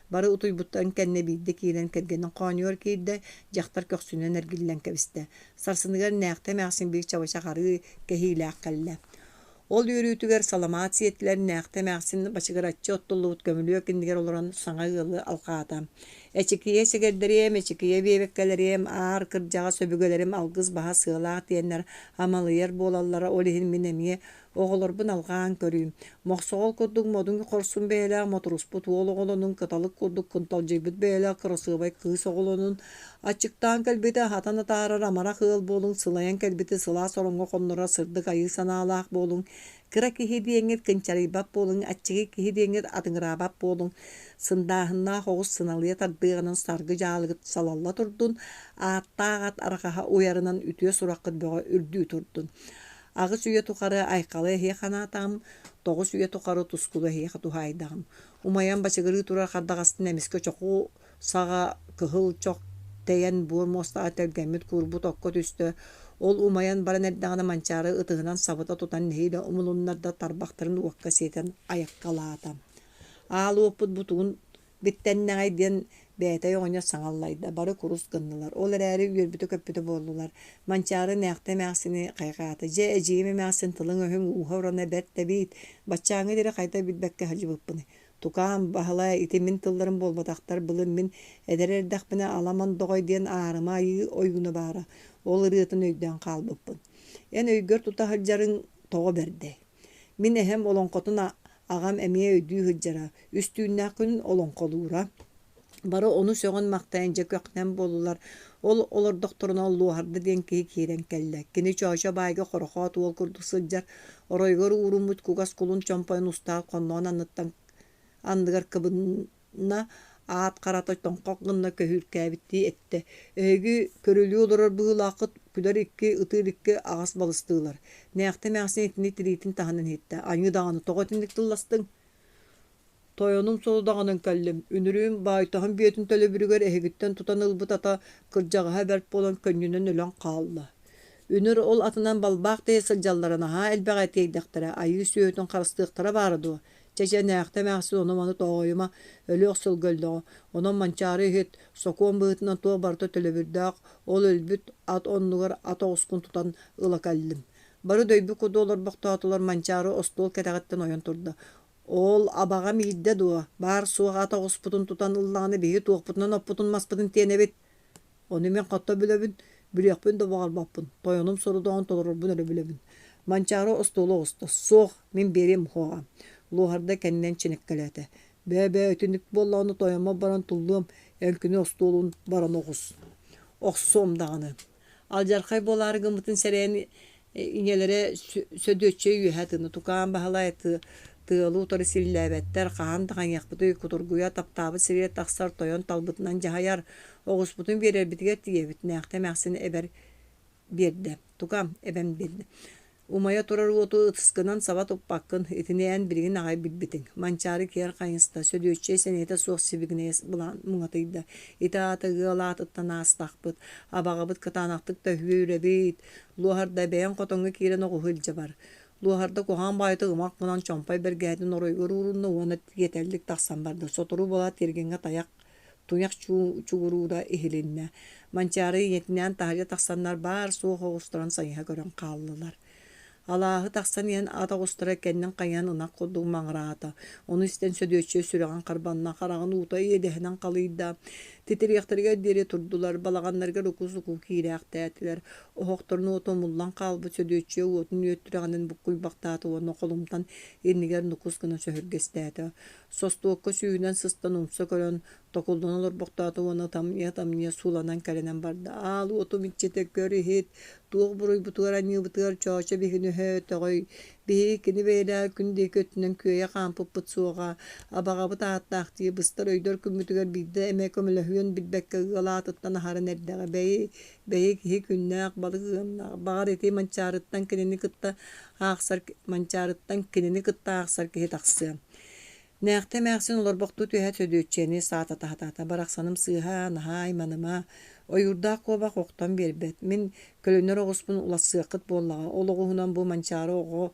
Бары утуйбуттарын кэннэ биирдэ киирэн кэргэнин хоонньугар киирдэ, дьахтар көхсүнэн эргиллэн кэбистэ. Сарсыныгар Нээхтэ эмээхсин биир чабычах арыы кэһиилээх кэллэ. Ол үөрүүтүгэр саламаат сиэтилэр Нээхтэ эмээхсин бачыгыраччы оттуллубут көмүлүөк иннигэр олорон саҥа ыалы алҕаата. Эчикийэ сэгэрдэриэм, эчикийэ биэбэккэлэриэм, аар кырдьаҕас өбүгэлэрим алгыс баһа сыалаах диэннэр амалыйар буолаллара, ол иһин мин эмиэ оҕолорбун алҕаан көрүүм. Мохсоҕол курдук модун хорсун бэйэлээх мотуруспут уол оҕолонун, кыталык курдук кынталдьыйбыт бэйэлээх кырасыабай кыыс оҕолонун, аччыктаан кэлбити аһатан атаарар амарах ыал буолуҥ, сылайан кэлбити сылаас ороҥҥо хоннорор сырдык айыы санаалаах буолуҥ, Кыра киһи диэҥҥит кынчарыйбат буолуҥ, аччыгый киһи диэҥҥит атыҥыраабат буолуҥ, сындааһыннаах оҕус сыналыйа тардыаҕынан саргы дьаалыгыт салалла турдун, ааттаах ат арҕаһа уйарынан үтүө сураххыт бөҕө үрдүү турдун. Аҕыс үйэ тухары айхалы эһиэхэ анаатаҕым, тоҕус үйэ тухары тускулу эһиэхэ туһаайдаҕым. Умайан бачыгырыы турар хардаҕастан эмискэ чоху саҕа кыһыл чох тэйэн буор муостаҕа тэлгэммит куурбут окко түстэ, ол умайан баран эрдэҕинэ Манчаары ытыһынан сабыта тутан нэһиилэ умулуннарда, тарбахтарын уокка сиэтэн айаккалаата. Аал уоппут бутугун биттэннэҕэй диэн Бээтэй оҕонньор саҥа аллайда, бары курус гыннылар, ол эрээри үөрбүтэ-көппүтэ буоллулар. Манчаары Нээхтэ эмээхсини хайҕаата: «Дьэ, эдьиийим эмээхсин тылыҥ-өһүҥ ууһа-урана бэрт да эбит, баччааҥҥа диэри хайда билбэккэ сылдьыбыппыный Тукаам, Баһылай, ити мин тылларым буолбатахтар, былыр мин эдэр эрдэхпинэ Аламан Доҕой диэн аарыма айыы ойууна баара, ол ырыатын өйдөөн хаалбыппын. Эн өйгөр тута сылдьарыҥ тоҕо бэрдэй? Мин эһэм олоҥхотун аҕам эмиэ өйдүү сылдьара, үс түүннээх күнүн олоҥхолуура. Бары ону сөҕөн-махтайан дьэ көхтөөн буоллулар. Ол олордохторуна Луоһарда диэн киһи киирэн кэллэ. Кини Чоочо баайга хорохоот уол курдук сылдьар, оройугар ууруммут кугас кулун чомпойун устаат хонноон анныттан анныгар кыбынна, аат харата тоҥхох гынна көһүүркээбиттии эттэ: «Эһиги көрүлүү олорор быһыылааххыт, күлэр икки, ытыыр икки аҕас балыстыылар». Нээхтэ эмээхсин итини тириитин таһынан иһиттэ: «Аньыы даҕаны, тоҕо итинник тылластыҥ?» Тойонум сорудаҕынан кэллим, үнүрүүн баайтаһын биэтин төлөбүрүгэр эһигиттэн тутан ылбыт ата кырдьаҕаһа бэрт буолан көнньүнэн өлөн хаалла. Үнүр ол атынан балбаах тэйэ сылдьаллара наһаа элбэҕи тиэйдэхтэрэ, айыы сүөһүтүн харыстыахтара баара дуо? Чэ чэ, нээхтэ эмээхсин ону-маны тоойума, өлүөх сылга өллөҕө. Онон Манчаары иһит, сокуон быһыытынан туох барыта төлөбүрдээх, ол өлбүт ат оннугар ат оҕускун тутан ыла кэллим. Бары дөйбүт курдук олорбохтоотулар, Манчаары остуол кэтэҕиттэн ойон турда. Ол абаҕам иирдэ дуо, баар-суох ат оҕуспутун тутан ыллаҕына биһиги туохпутунан оппутун-маспытын тиэнэбит. Ону мин хото билэбин, билиэхпин да баҕарбаппын, тойонум сорудаҕын толорорбун эрэ билэбин. Манчаары остуолу оҕуста, суох, мин биэриэм суоҕа. Луоһарда кэннинэн чинэккэлээтэ. Бээ-бээ итинник буоллаҕына тойоммор баран туллуом, эн кини остуолун баран оҕус. Охсуом даҕаны. Алдьархай буолаары гыммытын сэрэйэн ийэлэрэ Сөдүөччүйэ үөһэ тыына, тукаам Баһылай Тыалы утары силлээбэттэр, хаһан да хайыахпытый, кутургуйа таптаабыт сиригэр тахсар тойон талбытынан дьаһайар, оҕуспутун биэрэрбитигэр тиийэбит, Нээхтэ эмээхсин эбэр биэрдэ. Тукаам, эбэм биэрдэ. Умайа турар уоту ытыскынан саба туппаккын, итини эн билигин аҕай билбитиҥ. Манчаары киэр хайыста, Сөдүөччүйэ сэниэтэ суох сибигинэйэ былаан муҥатыйда. Ити аата ыал аатыттан аастахпыт, абаҕабыт кытаанахтык да үһүө үрэбит. Луоһарда бэйэҥ хотоҥҥо киирэн оҕуһу илдьэ бар. Луоһарда куһаҕан баайытык ымах гынан чомпой бэргэһэтин оройугар уурунна уонна тиэтэллик тахсан барда. Сотору буолаат тиэргэҥҥэ тайах туйах чугуруура иһилиннэ. Манчаары ийэтинээн таһырдьа тахсаннар баар-суох оҕустаран сайыһа көрөн хааллылар. Алааһы тахсан иһэн ат оҕустара кэннин хайыһан ынах курдук маҥыраата. Ону истэн Сөдүөччүйэ сүрэҕин харбанна, хараҕын уута иэдэһинэн халыйда. Титириэхтэригэр диэри турдулар, балаҕаннарыгар уку-суку киирээхтээтилэр. Оһохторун уота умуллан хаалбыт Сөдүөччүйэ уотун үөттүрэҕинэн буккуйбахтаата уонна холумтан иннигэр нукус гына сөһүргэстээтэ. Состуокка сүүһүнэн сыстан умса көрөн, токуллан олорбохтоото уонна ытамньыйа-ытамньыйа сууланан кэлинэн барда. Аал уотум иччитэ көр иһит, туох буруйбутугар-аньыыбытыгар Чоочо биһигини өһөөтөҕөй, биһиги кини бэйэлээх күн диэки өттүнэн күөйэ хаампыппыт суоҕа, абаҕабыт ааттаах дии быстар өйдөр күммүтүгэр биирдэ эмэ көмөлөһүөн билбэккэ ыал аатыттан аһаран эрдэҕэ, бэйи, бэйи киһи күннээх, балык ыамнаах, баҕар ити Манчаарыттан кинини кытта аахсар Манчаарыттан кинини кытта аахсар киһи тахсыа. Нээхтэ эмээхсин олорбохтуу түһээт Сөдүөччүйэни саатата сатаата. Барахсаным сыыһа, наһаа айманыма, ойуурдаах куобах охтон биэрбэт. Мин көлүнэр оҕуспун уларсыаххыт буоллаҕа. Ол оҕуһунан бу Манчаары оҕо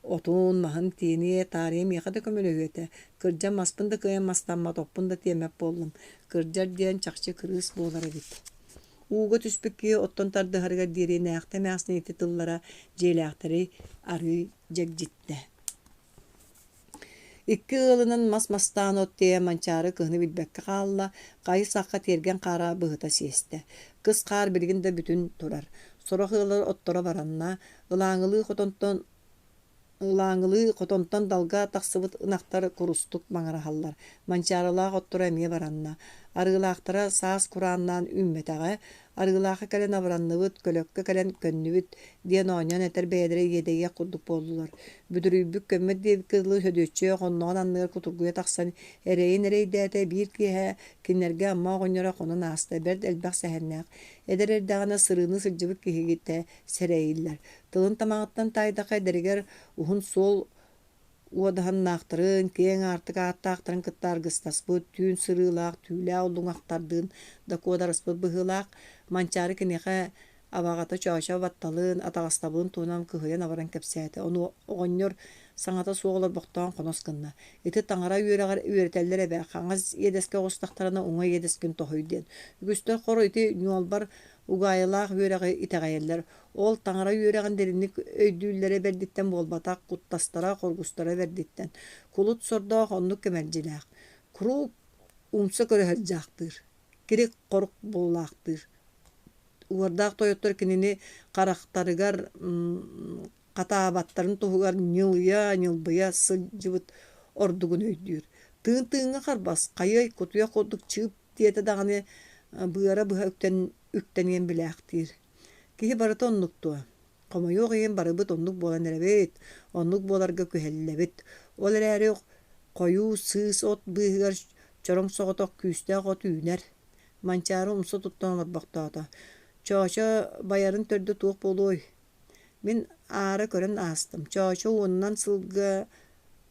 отун, маһын тиэниэ, таарыйа миэхэ да көмөлөһүө этэ. Кырдьан маспын да кыайан мастаммат, оппун да тиэммэт буоллум. Кырдьар диэн чахчы кырыыс буолар эбит. Ууга түспүт киһи оттон тардыһарыгар диэри Нээхтэ эмээхсин ити тыллара дьиэлээхтэри арыый дьэгдьиттэ. Икки ыалынан мас мастаан от тиэйэн Манчаары кыһыны билбэккэ хаалла, хайы-сахха тиэргэн хаара быһыта сиэстэ. Кыс хаар билигин да бүтүн турар. Сорох ыаллар отторо баранна, ылааҥылыы хотонтон Ылааҥылыы хотонтон далга тахсыбыт ынахтар курустук маҥыраһаллар, Манчаарылаах отторо эмиэ баранна, Арыылаахтара саас курааннаан үүммэтэҕэ, Арыылаахха кэлэн абыранныбыт, Көлөккө кэлэн көннүбүт диэн оонньоон этэр бэйэлэрэ иэдэйиэх курдук буоллулар. Бүдүрүйбүт көммөт диэбиккэ дылы Сөдүөччүйэ хонноҕун анныгар кутургуйа тахсан эрэйин эрэйдээтэ, биир киэһэ кинилэргэ Амма оҕонньоро хонон ааста, бэрт элбэх сэһэннээх, эдэр эрдэҕинэ сырыыны сылдьыбыт киһигитэ сэрэйиллэр. Тылын тамаҕыттан таайдахха эдэригэр уһун суол уодаһыннаахтарын, киэҥ аартык ааттаахтарын кытта аргыстаспыт, түүн сырыылаах, түүлээх уллуҥахтардыын да куодарыспыт быһыылаах, Манчаары киниэхэ абаҕата Чоочо батталын, атаҕастабылын туһунан кыһыйан-абаран кэпсээтэ. Ону оҕонньор саҥата суох олорбохтоон хонос гынна. Ити таҥара үөрэҕэр үөрэтэллэр эбээ, хаҥас иэдэскэ оҕустахтарына уҥа иэдэскин тоһуй диэн. Үгүстэр хор ити ньуолбар угаайылаах үөрэҕи итэҕэйэллэр. Ол таҥара үөрэҕин дириҥник өйдүүллэрэ бэрдиттэн буолбатах, куттастара, хоргустара бэрдиттэн. Кулут сордоох оннук кэмэлдьилээх. Куруук умса көрө сылдьаахтыыр, кирик-хорук буолаахтыыр. Уордаах тойоттор кинини харахтарыгар хатаабаттарын туһугар ньылыйа-ньылбыйа сылдьыбыт ордугун өйдүүр. Тыын-тыыҥҥа харбас, хайыай кутуйах курдук чыып диэтэ даҕаны быара быһа үктэн, үктэниэн билээхтиир. Киһи барыта оннук дуо? Хомойуох иһин барыбыт оннук буолан эрэбит, оннук буоларга күһэллэбит. Ол эрээри хойуу сыыс от быыһыгар чороҥ соҕотох күүстээх от үүнэр. Манчаары умса туттан олорбохтоото. Чоочо байарын төрдө туох буолуой? Мин аара көрөн аастым. Чоочо уонунан сылга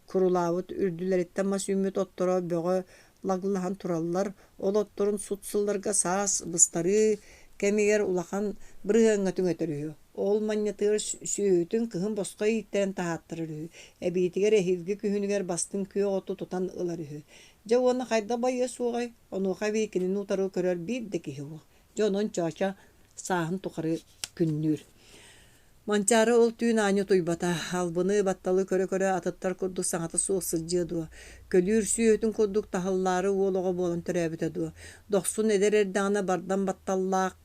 курулаабыт үрдүлэриттэн мас үүммүт отторо бөҕө лаглаһан тураллар. Ол отторун сут сылларга саас быстарыы кэмигэр улахан бырыһыаҥҥа түҥэтэр үһү. Ол манньатыгар сүөһүтүн кыһын босхо ииттэрэн таһааттарар үһү. Эбиитигэр эһиилги күһүнүгэр бастыҥ күөх оту тутан ылар үһү. Дьэ уонна хайдах байыа суоҕай? Онуоха эбии кинини утары көрөр биир да киһи суох. Дьэ онон Чоочо сааһын тухары күннүүр. Манчаары ол түүн аанньа утуйбата, албыны, батталы көрө-көрө атыттар курдук саҥата суох сылдьыа дуо, көлүүр сүөһүтүн курдук таһыллаары уол оҕо буолан төрөөбүтэ дуо, дохсун эдэр эрдэҕинэ бардам батталлаах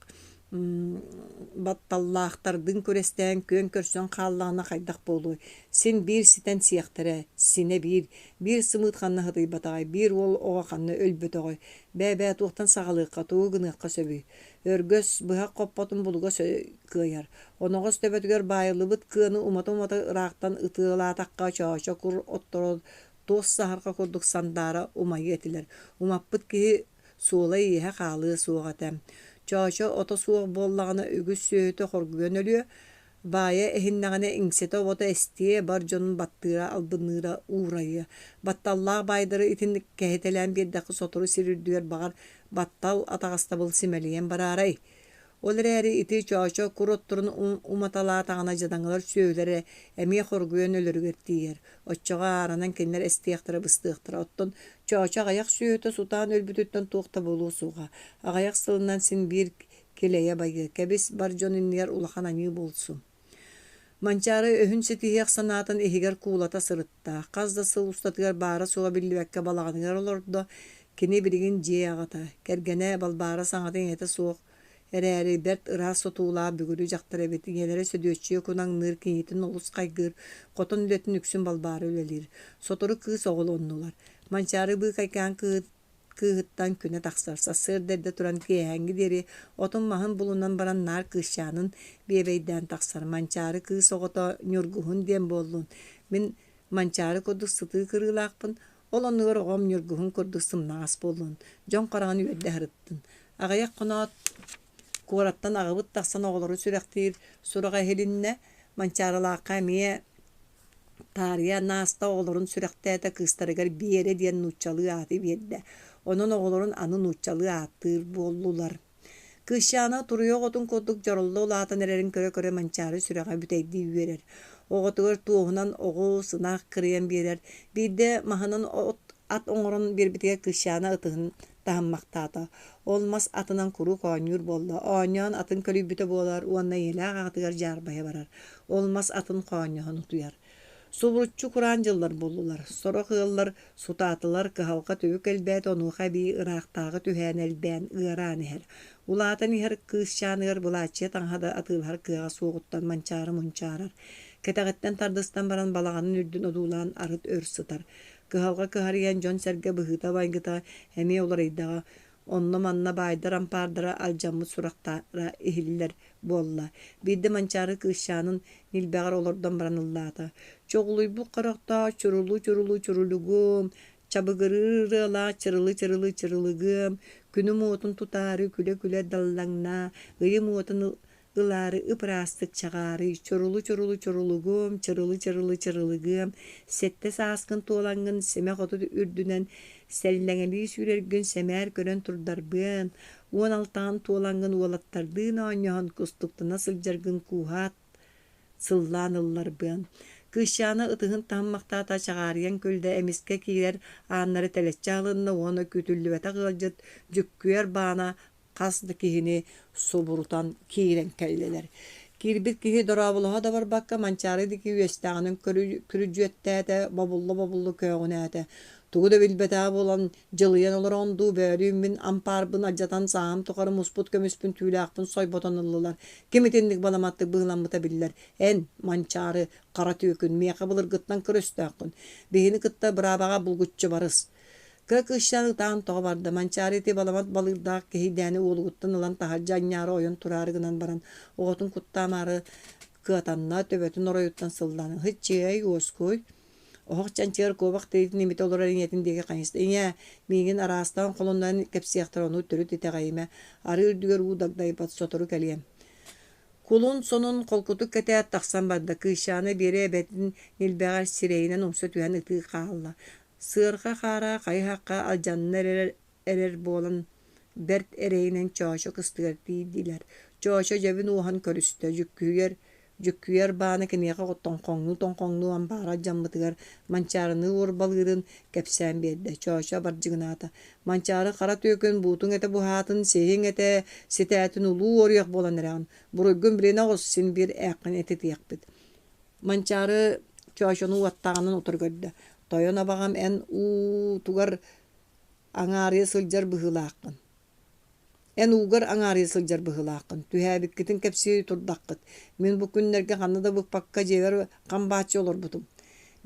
Батталлаахтардыын күрэстэһэн күөн көрсөн хааллаҕына хайдах буолуой, син биир ситэн сиэхтэрэ, синэ биир, биир сымыыт ханна сытыйбатаҕай, биир уол оҕо ханна өлбөтөҕөй, бээ-бээ туохтан саҕалыахха, тугу гыныахха сөбүй? Өргөс быһах хоппотун булугас кыайар, оноҕос төбөтүгэр баайыллыбыт кыаны умата-умата ыраахтан ытыалаатахха чоочо кур отторо туос саһарҕа курдук сандаара умайыа этилэр, умаппыт киһи суола-ииһэ хаалыа суох этэ. Чоочо ото суох буоллаҕына үгүс сүөһүтэ хоргуйан өлүө, баайа эһиннэҕинэ иҥсэтэ-обото эстиэ, бар дьонун баттыыра, албынныыра уурайыа. Батталлаах баайдары итинник кэһэтэлээн биэрдэххэ сотору сир үрдүгэр баҕар баттал, атаҕастабыл симэлийэн бараарай. Ол эрээри ити Чоочо кур отторун уматалаатаҕына дьадаҥылар сүөһүлэрэ эмиэ хоргуйан өлөрүгэр тиийэр. Оччоҕо ааранан кинилэр эстиэхтэрэ-быстыахтара. Оттон Чоочо аҕыйах сүөһүтэ сутаан өлбүтүттэн туох да буолуо суоҕа. Аҕыйах сылынан син биир килэйэ байыа. Кэбис, бар дьон иннигэр улахан аньыы буолсу. Манчаары өһүн ситиһиэх санаатын иһигэр куулата сырытта, хас да сыл устатыгар баара-суоҕа биллибэккэ балаҕаныгар олордо. Кини билигин дьиэ аҕата, кэргэнэ Балбаара саҥата-иҥэтэ суох эрээри, бэрт ыраас сотуулаах бүгүрү дьахтар эбит. Ийэлэрэ Сөдүөччүйэ кунаҥныыр, кинитин олус хайгыыр, хотон үлэтин үксүн Балбаара үлэлиир. Сотору кыыс оҕолоннулар. Манчаары быыкайкаан кыыһыттан күнэ тахсар, сарсыарда эрдэ туран киэһээҥҥи диэри отун-маһын булунан баран наар кыысчаанын биэбэйдээн тахсар. Манчаары кыыс оҕото Ньургуһун диэн буоллун, мин Манчаары курдук сытыы кырыылаахпын, ол оннугар оҕом Ньургуһун курдук сымнаҕас буоллун, дьон хараҕын үөрдэ сырыттын. Аҕыйах хоноот куораттан аҕабыт тахсан оҕолору сүрэхтиир сураҕа иһилиннэ, Манчаарылаахха эмиэ Таарыйа Нааста оҕолорун сүрэхтээтэ, кыыстарыгар Биэрэ диэн нууччалыы ааты биэрдэ, онон оҕолорун аны нууччалыы ааттыыр буоллулар. Кыысчаана туруйа оҕотун курдук дьоролло улаатан эрэрин көрө-көрө Манчаары сүрэҕэ бүтэйдии үөрэр. Оҕотугар туоһунан оҕус, ынах кырыйан биэрэр. Биирдэ маһынан от ат оҥорон биэрбитигэр Кыысчаана ытыһын таһыммахтаата. Ол мас атынан куруук оонньуур буолла. Оонньоон атын көлүйбүтэ буолар уонна ийэлээх аҕатыгар дьаарбайа барар. Ол мас атын хоонньоһон утуйар. Субуруччу кураан дьыллар буоллулар. Сорох ыаллар сутаатылар, кыһалҕа түбүк элбээтэ, онуоха эбии ыраахтааҕы түһээн элбээн, ыараан иһэр. Улаатан иһэр кыысчааныгар былааччыйа таҥаһа да атыылаһар кыаҕа суоҕуттан манчаары мунчаарар. Кэтэҕиттэн тардыстан баран балаҕанын үрдүн одуулаан арыт өр сытар. Кыһалҕа кыһарыйан дьон-сэргэ быһыыта-майгыта эмиэ уларыйдаҕа. Онно-манна баайдар ампаардара алдьаммыт сурахтара иһиллэр буолла. Биирдэ Манчаары кыысчаанын ньилбэҕэр олордон баран ыллаата: «Чоҕулуйбут харахтаах чурулуу-чурулуу чурулугум, чабыгырыыр ырыалаах чырылы-чырылы чырылыгым, күнүм уотун тутаары күлэ-күлэ даллаҥнаа, ыйым уотун ылаары ып-ыраастык чаҕаарый, чурулу-чурулу чурулугум, чырылы-чырылы чырылыгыам, сэттэ сааскын туолаҥҥын симэх оту үрдүнэн сэллэҥэлии сүүрэргин сэмээр көрөн турдарбыан, 16-ҕын туолаҥҥын уолаттардыын оонньоһон кустуктана сылдьаргын кууһаат сыллаан ылларбыан. Кыысчаана ытыһын таһыммахтаата чаҕаарыйан күллэ, эмискэ киирэр ааннары тэлэччи аһылынна уонна күүтүллүбэтэх ыалдьыт дьүккүөр баана хас да киһини субурутан киирэн кэллилэр. Киирбит киһи дорооболоһо да барбакка Манчаары диэки үөстээҕинэн күрүдьүөттээтэ, бобулла-бобулла көөҕүнээтэ. Тугу да билбэтэҕэ буолан, дьылыйан олороҕун дуу, бөөлүүн мин ампаарбын алдьатан сааһым тухары муспут көмүспүн түүлээхпин сойботон ыллылар. Ким итинник баламаттык быһыыламмыта биллэр. Эн, Манчаары, хара түөкүн, миэхэ былыргыттан кыр өстөөххүн. Биһини кытта быраабаҕа булгуччу барыс. Кыра кыысчаан ытаан тоҕо барда, Манчаары ити баламат балыырдаах киһийдээни уолугуттан ылан таһырдьа анньаары ойон тураары гынан баран, оҕотун куттаамаары кыатанна, төбөтүн оройуттан сыллаан «Һыччыай, уоскуй» оһох чанчыгар куобах тириитин имитэ олорор ийэтин диэки хайыста: «Ийээ, миигин араастаан холоннорон кэпсиэхтэрэ, ону төрүт итэҕэйимэ, арыы үрдүгэр уу дагдайбат, сотору кэлиэм» Кулун сонун холкутук кэтээт тахсан барда, кыысчаана Биэрэ эбэтин ньилбэҕэр сирэйинэн умса түһэн ытыы хаалла. Сыарҕа хаара хайы-хахха алдьанна эрэр эрэр буолан бэрт эрэйинэн Чоочо кыстыгар тиийдилэр. Чоочо дьэбин уоһан көрүстэ, дьүккүйэр дьүккүйэр баана киниэхэ тоҥхоҥнуу-тоҥхоҥнуу ампаара алдьаммытыгар Манчаарыныы уорбалыырын кэпсээн биэрдэ. Чоочо бардьыгынаата: «Манчаары хара түөкүн буутуҥ этэ буһаатын, сиһиҥ этэ ситээтин улуу уоруйах буолан эрэҕин. Буруйгун билинэ оҕус, син биир ээххин этитиэхпит» Манчаары Чоочону уоттааҕынан утары көрдө: «Тойон абаҕам эн уутугар аҥаарыйа сылдьар быһыылааххын. Эн уугар аҥаарыйа сылдьар быһыылааххын, түһээбиккитин кэпсии турдаххыт. Мин бу күннэргэ ханна да быкпакка дьиэбэр хам бааччы олорбутум.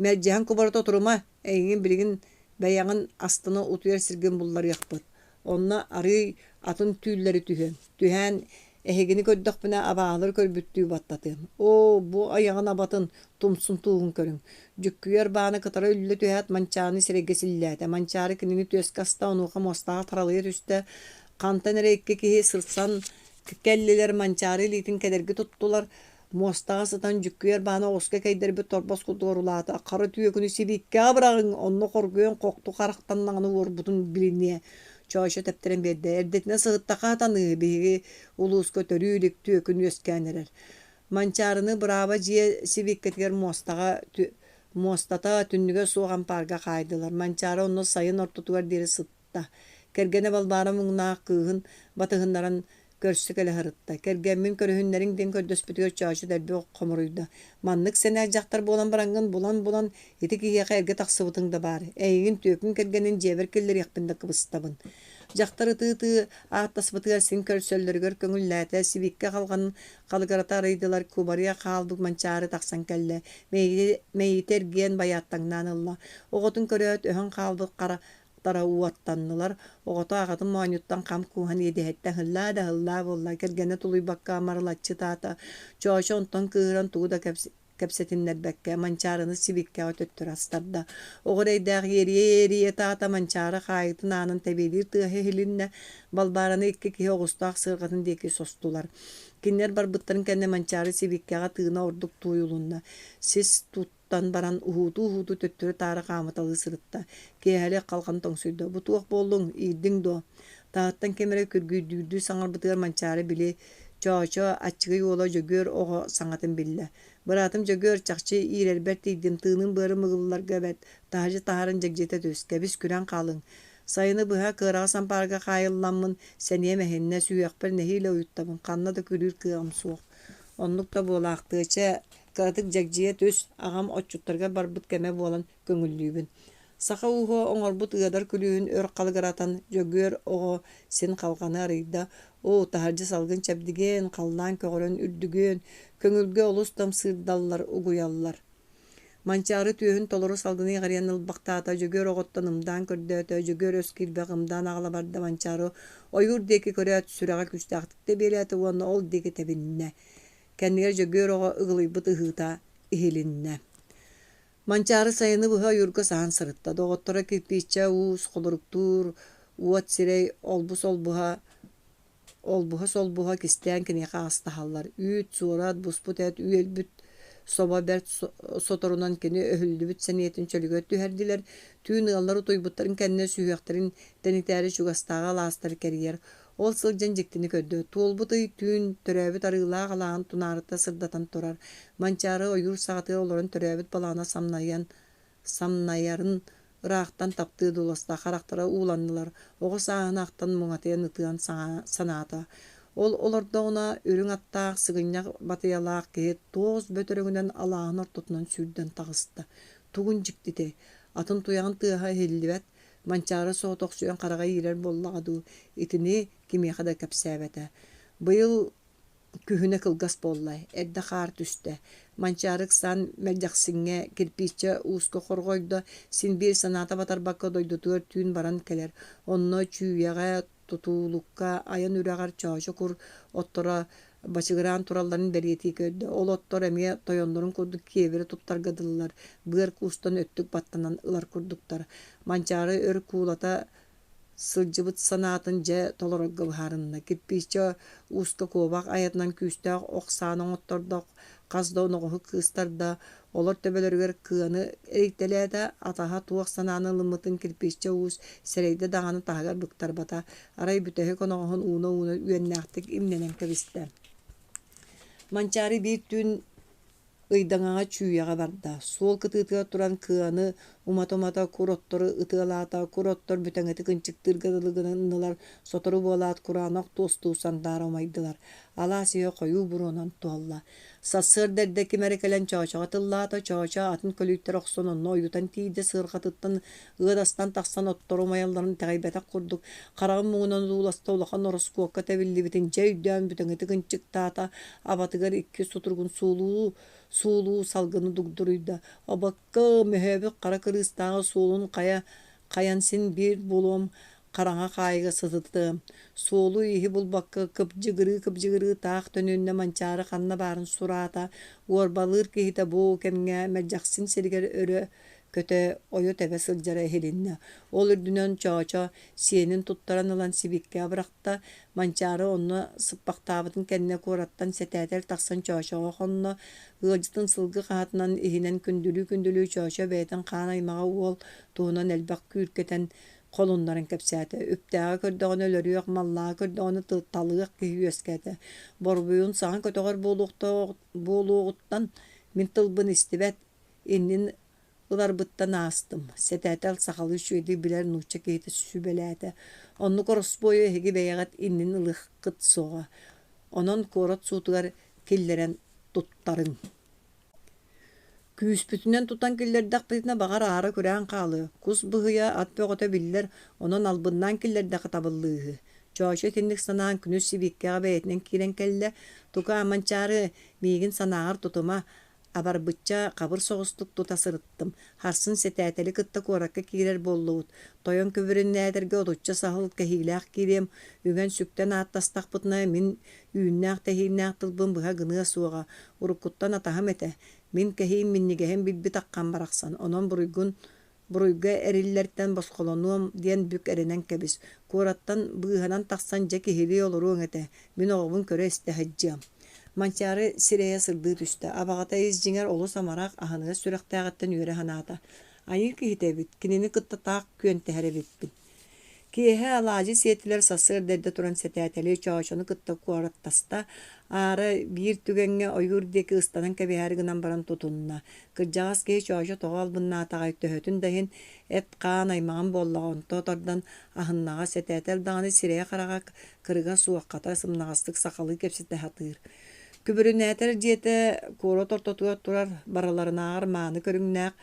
Мэлдьэһэн кубарыта турума, эйигин билигин бэйэҕин астына утуйар сиргин булларыахпыт. Онно арыый атын түүллэри түһүөм. Түһээн эһигини көрдөхпүнэ абааһылары көрбүттүү баттатыам. Оо, бу айаҕын абатын, тумсун тууһун көрүҥ. Дьүккүйэр баана кытара үллэ түһээт Манчаарыны сирэйгэ силлээтэ. Манчаары кинини түөскэ аста, онуоха муостаҕа таралыйа түстэ. Хантан эрэ икки киһи сырсан кэллилэр, Манчаары илиитин кэдэрги туттулар. Муостаҕа сытан дьүккүйэр баана оҕуска кэйдэрбит торбос курдугар улаата, хара түөкүнү сибииккэҕэ быраҕыҥ, онно хоргуйан хохту харахтаннаҕына уорбутун билиниэ. Чоочо тэптэрэн биэрдэ. Эрдэтинэ сыһыттахха сатаныы, биһиги улууска төрүү илик түөкүн үөскээн эрэр. Манчаарыны бырааба дьиэ сибииккэтигэр муостаҕа муостата түннүгэ суох ампаарга хаайдылар. Манчаары онно сайын ортотугар диэри сытта. Кэргэнэ Балбаара муҥнаах кыыһын батыһыннаран көрсө кэлэ сырытта. Кэргэммин көрүһүннэриҥ диэн көрдөспүтүгэр Чоочо дэлби хомуруйда. Маннык сэнээх дьахтар буолан бараҥҥын булан-булан ити киһиэхэ эргэ тахсыбытыҥ да баар. Эйигин түөкүн кэргэнин дьиэбэр киллэриэхпин да кыбыстабын. Дьахтар ытыы-ытыы ааттаспытыгар син көрсөллөрүгэр көҥүллээтэ, сибииккэ халҕанын халыгырата арыйдылар, кубарыйа хаалбыт Манчаары тахсан кэллэ, мэйиитэ эргийэн байааттаҥнаан ылла. Оҕотун көрөөт, өһөн хаалбыт хара тара уоттаннылар, оҕото аҕатын моонньуттан хам кууһан иэдэһиттэн ыһыллаа да ыһыллаа буолла, кэргэнэ тулуйбакка марылаччы ытаата, Чоочо онтон кыыһыран тугу да кэпсэтиннэрбэккэ Манчаарыны сибииккэҕэ төттөрү астарда. Оҕо эрэйдээх иэрийэ-иэрийэ ытаата, Манчаары хаайыытын аанын тэбиэлиир тыаһа иһилиннэ, Балбаараны икки киһи оҕустаах сыарҕатын диэки состулар. Кинилэр барбыттарын кэннэ Манчаары сибииккэҕэ тыына ордук тууйулунна, сис тут Тан баран уһуутуу-уһуутуу төттөрү-таары хаамыталыы сырытта, киэһэлик халҕан тоҥсуйда: «Бу туох буоллуҥ, иирдиҥ дуо?» Таһыттан ким эрэ күргүйдүүрдүү саҥарбытыгар Манчаары били Чоочо, аччыгый уола Дьөгүөр оҕо саҥатын биллэ: «Быраатым Дьөгүөр, чахчы иирэрбэр тиийдим, тыыным-быарым ыгылларга эбэт, таһырдьа таһааран дьэгдьитэ түс, кэбис күрэн хаалыҥ. Сайыны быһа кыараҕас ампаарга хаайылламмын, сэниэм эһиннэ, сүһүөхпэр нэһиилэ уйуттабын, ханна да күрүүр кыаҕым суох. Оннук да буолаахтыа, чэ, Кыратык дьэгдьийэ түс, аҕам отчуттарга барбыт кэмэ буолан көҥүллүүбүн. Саха ууһа оҥорбут ыадар күлүүһүн өр халыгыратан, Дьөгүөр оҕо син халҕаны арыйда: «Оо, таһырдьа салгын чэбдигиэн, халлаан көҕөрөн үрдүгүөн, көҥүлгэ олус да ымсыырдаллар, угуйаллар». Манчаары түөһүн толору салгыны иҕирийэн ылбахтаата, Дьөгүөр оҕоттон ымдаан көрдөөтө, Дьөгүөр өс киирбэх ымдаан аҕала барда Манчаары ойуур диэки көрөөт, сүрэҕэ күүстээхтик тэбиэлээтэ уонна ол диэки тэбиннэ. Кэннигэр Дьөгүөр оҕо ыгылыйбыт ыһыыта иһилиннэ. Манчаары сайыны быһа ойуурга саһан сырытта. Доҕотторо кирпииччэ уус, холоруктуур, уот сирэй, олбус-олбуһа, олбуһа-солбуһа кистээн киниэхэ астаһаллар. Үүт, суорат, буспут эт, үөлбүт собо бэрт соторунан кини өһүллүбүт сэниэтин чөлүгэр түһэрдилэр. Түүн ыаллар утуйбуттарын кэннэ сүһүөхтэрин тэнитээри чугастааҕы алаастары кэрийэр. Ол сылдьан дьиктини көрдө: туолбут ый түүн төрөөбүт арыылаах алааһын тунаарыта сырдатан турар, Манчаары ойуур саҕатыгар олорон төрөөбүт балаҕана самнайан самнайарын ыраахтан таптыы дуласта, харахтара ууланнылар, оҕо сааһын ахтан муҥатыйан ытыан санаата. Ол олордоҕуна үрүҥ аттаах, сыгынньах батыйалаах киһи туос бөтөрөҥүнэн алааһын ортотунан сүүрдэн таҕыста. Тугун дьиктитэй, атын туйаҕын тыаһа иһиллибэт, Манчаары соҕотохсуйан хараҕа иирэр буоллаҕа дуу, итини кимиэхэ да кэпсээбэтэ. Быйыл күһүнэ кылгас буолла, эрдэ хаар түстэ. Манчаары ыксаан Мэлдьэхсиҥҥэ кирпииччэ ууска хорҕойдо, син биир санаата батарбакка дойдутугар түүн баран кэлэр. Онно Чүүйэҕэ, Тутуулукка, айан үрэҕэр чоочо кур отторо бачыгыраан туралларын бэлиэтии көрдө. Ол оттор эмиэ тойоннорун курдук киэбирэ туттарга дылылар, быар куустан өттүк баттанан ылар курдуктар. Манчаары өр куулата сылдьыбыт санаатын дьэ толорорго быһаарынна. Кирпииччэ ууска куобах айатынан күүстээх ох сааны оҥоттордо, хас да оноҕоһу кыыстарда, олор төбөлөрүгэр кыаны эрийтэлээтэ, атаһа туох санааны ылыммытын кирпииччэ уус сэрэйдэ даҕаны таһыгар быктарбата, арай бүтэһик оноҕоһун ууна-ууна үөннээхтик имнэнэн кэбистэ. Манчаары биир түүн ыйдаҥаҕа Чүүйэҕэ барда, суол кытыытыгар туран кыаны Умата-умата кур оттору ытыалаата, кур оттор бүтэҥитик ынчыктыырга дылы гыннылар, сотору буолаат кураанах туостуу сандаара умайдылар. Алаас иһэ хойуу буруонан туолла. Сарсыарда эрдэ ким эрэ кэлэн Чоочоҕо тыллаата, Чоочо атын көлүйтэрэ охсон онно ойутан тиийдэ, сыарҕатыттан ыадастан тахсан оттору умайалларын итэҕэйбэтэх курдук, хараҕын муҥунан одууласта, улахан ороскуокка тэбиллибитин дьэ өйдөөн бүтэҥитик ынчыктаата, абатыгар икки сутуругун суулуу суулуу салгыны дугдуруйда. Обокко мөһөөбүт хара кырыыстааҕы суолун хайа хайан син биир буолуом хараҥа хаайыга сытытыам. Суолу-ииһи булбакка кыбдьыгырыы-кыбдьыгырыы таах төнүннэ Манчаары ханна баарын сураата, уорбалыыр киһитэ бу кэмҥэ Мэлдьэхсин сиригэр өрө көтө, ойо-тэбэ сылдьара иһилиннэ. Ол үрдүнэн Чоочо сиэнин туттаран ылан сибииккэ абырахта, Манчаары онно сыппахтаабытын кэннэ куораттан сэтээтэл тахсан Чоочоҕо хонно, ыалдьытын сылгы хаһатынан иһинэн күндүлүү-күндүлүү Чоочо бэйэтин хаан аймаҕа уол туһунан элбэх күүркэтэн холуннаран кэпсээтэ. Үптээҕи көрдөҕүнэ өлөрүөх, маллааҕы көрдөҕүнэ талыах киһи үөскээтэ. Борбуйун саҥа көтөҕөр буолуоҕуттан мин тылбын истибэт, иннин ыларбыттан аастым, сэтээтэл сахалыы үчүгэйдик билэр нуучча киһитэ сүбэлээтэ. Оннук ороспуойу эһиги бэйэҕит иннин ылыаххыт суоҕа. Онон куорат суутугар киллэрэн туттарыҥ. Күүспүтүнэн тутан киллэрдэхпитинэ, баҕар, аара күрээн хаалыа. Кус быһыйа, ат бөҕөтө биллэр, онон албыннаан киллэрдэххэ табыллыыһы. Чоочо итинник санаан күнүс сибииккэҕэ бэйэтинэн киирэн кэллэ. Тука, Манчаары, миигин санааҕар тутума, Абарбычча, хабыр соҕустук тута сырыттым. Харсын сэтээтэли кытта куоракка киирэр буоллубут. Тойон күбүрүнээтэргэ отучча саһыл кэһиилээх киириэм, үгэн-сүктэн ааттастахпытына, мин үүннээх-тэһииннээх тылбын быһа гыныа суоҕа. Уруккуттан атаһым этэ. Мин кэһиим минньигэһин билбит аххан барахсан. Онон буруйгун буруйга эриллэртэн босхолонуом диэн бүк эрэнэн кэбис. Куораттан быыһанан тахсан дьэ киһилии олоруоҥ этэ, мин оҕобун көрө-истэ сылдьыам. Манчаары сирэйэ сырдыы түстэ, абаҕата ис дьиҥэр олус амарах, аһыныгас сүрэхтээҕиттэн үөрэ санаата. Айыы киһитэ эбит, кинини кытта таах күөнтэһэр эбиппин. Киэһэ алаадьы сиэтилэр сарсыарда эрдэ туран сэтээтэли Чоочону кытта куораттаста, аара биир түгэҥҥэ ойуур диэки ыстанан кэбиһээри гынан баран тутунна. Кырдьаҕас киһи Чоочо тоҕо албыннаатаҕай, төһөтүн да иһин эт-хаан аймаҕын буоллаҕа, онто тардан аһыннаҕа, сэтээтэл даҕаны сирэйэ-хараҕа кырыга суох, хата сымнаҕастык сахалыы кэпсэтэ сатыыр. Күбүрүнээтэр дьиэтэ куорат ортотугар турар барыларынааҕар мааны көрүҥнээх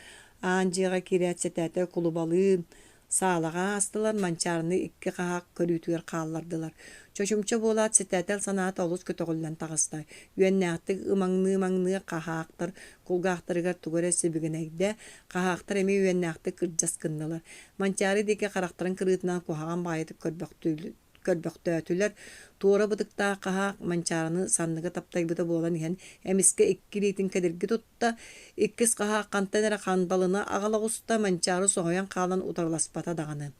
аан дьиэҕэ киирээт сэтээтэл кулубалыын Саалаҕа аастылар, Манчаарыны икки хаһаак көрүүтүгэр хааллардылар. Чочумча буолаат сэтээтэл санаата олус көтөҕүллэн таҕыста. Үөннээхтик ымаҥныы-ымаҥныы хаһаактар кулгаахтарыгар тугу эрэ сибигинэйдэ, хаһаактар эмиэ үөннээхтик кырдьас гыннылар. Манчаары диэки харахтарын кырыытынан куһаҕан баҕайытык көрбөхтөөтүлэр. Туора бытыктаах хаһаак Манчаарыны санныга таптайбыта буолан иһэн, эмискэ икки илиитин кэдирги тутта, иккис хаһаак хантан эрэ хандалыны аҕала оҕуста, Манчаары соһуйан хаалан утарыласпата даҕаны.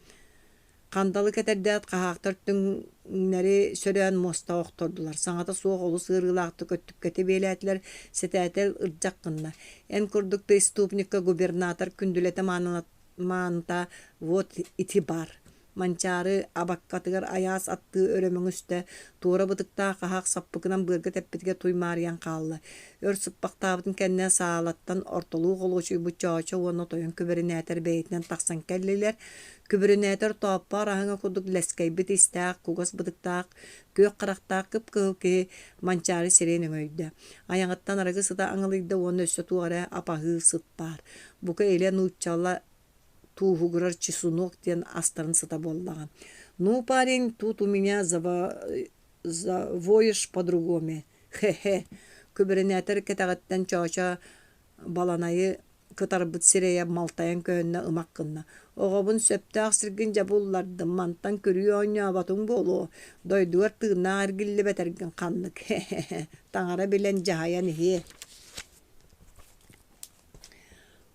Хандалы кэтэрдээт хаһаактар түҥнэри сөрөөн муостаҕа охтордулар, саҥата суох олус ыарыылаахтык өттүккэтэ биэлээтилэр, сэтээтэл ырдьах гынна. Эн курдук преступникка губернатор күндүлэтэ мааныта вот ити баар Манчаары абаккатыгар айаас аттыы өрө мөҥүстэ, туора бытыктаах хаһаах саппыкынан быарга тэппитигэр туймаарыйан хаалла. Өр сыппахтаабытын кэннэ саалаттан ортолуу холуочуйбут Чоочо уонна тойон күбэринээтэр бэйэтинэн тахсан кэллилэр. Күбүрүнээтэр тооппоор аһыҥа курдук лэскэйбит истээх, кугас бытыктаах, күөх харахтаах кып-кыһыл киһи Манчаары сирэйин өҥөйдө. Айаҕыттан арыгы сыта аҥылыйда уонна өссө туох эрэ апаһыы сыт баар. Бука илэ нууччала тууһугурар чесунок диэн астарын сыта буоллаҕа. Ну, парень, тут у меня завоешь по-другому. Хе-хе. Күбүрүнээтэр кэтэҕиттэн Чоочо баланайы кытарбыт сирэйэ малтайан көһүннэ ымах гынна. Оҕобун сөптөөх сиргин дьэ буллардым, мантан күрүү оонньооботуҥ буолуо, дойдугар тыыннаах эргиллибэтэргин ханнык, хе-хе-хе, таҥара билэн дьаһайан иһиэ.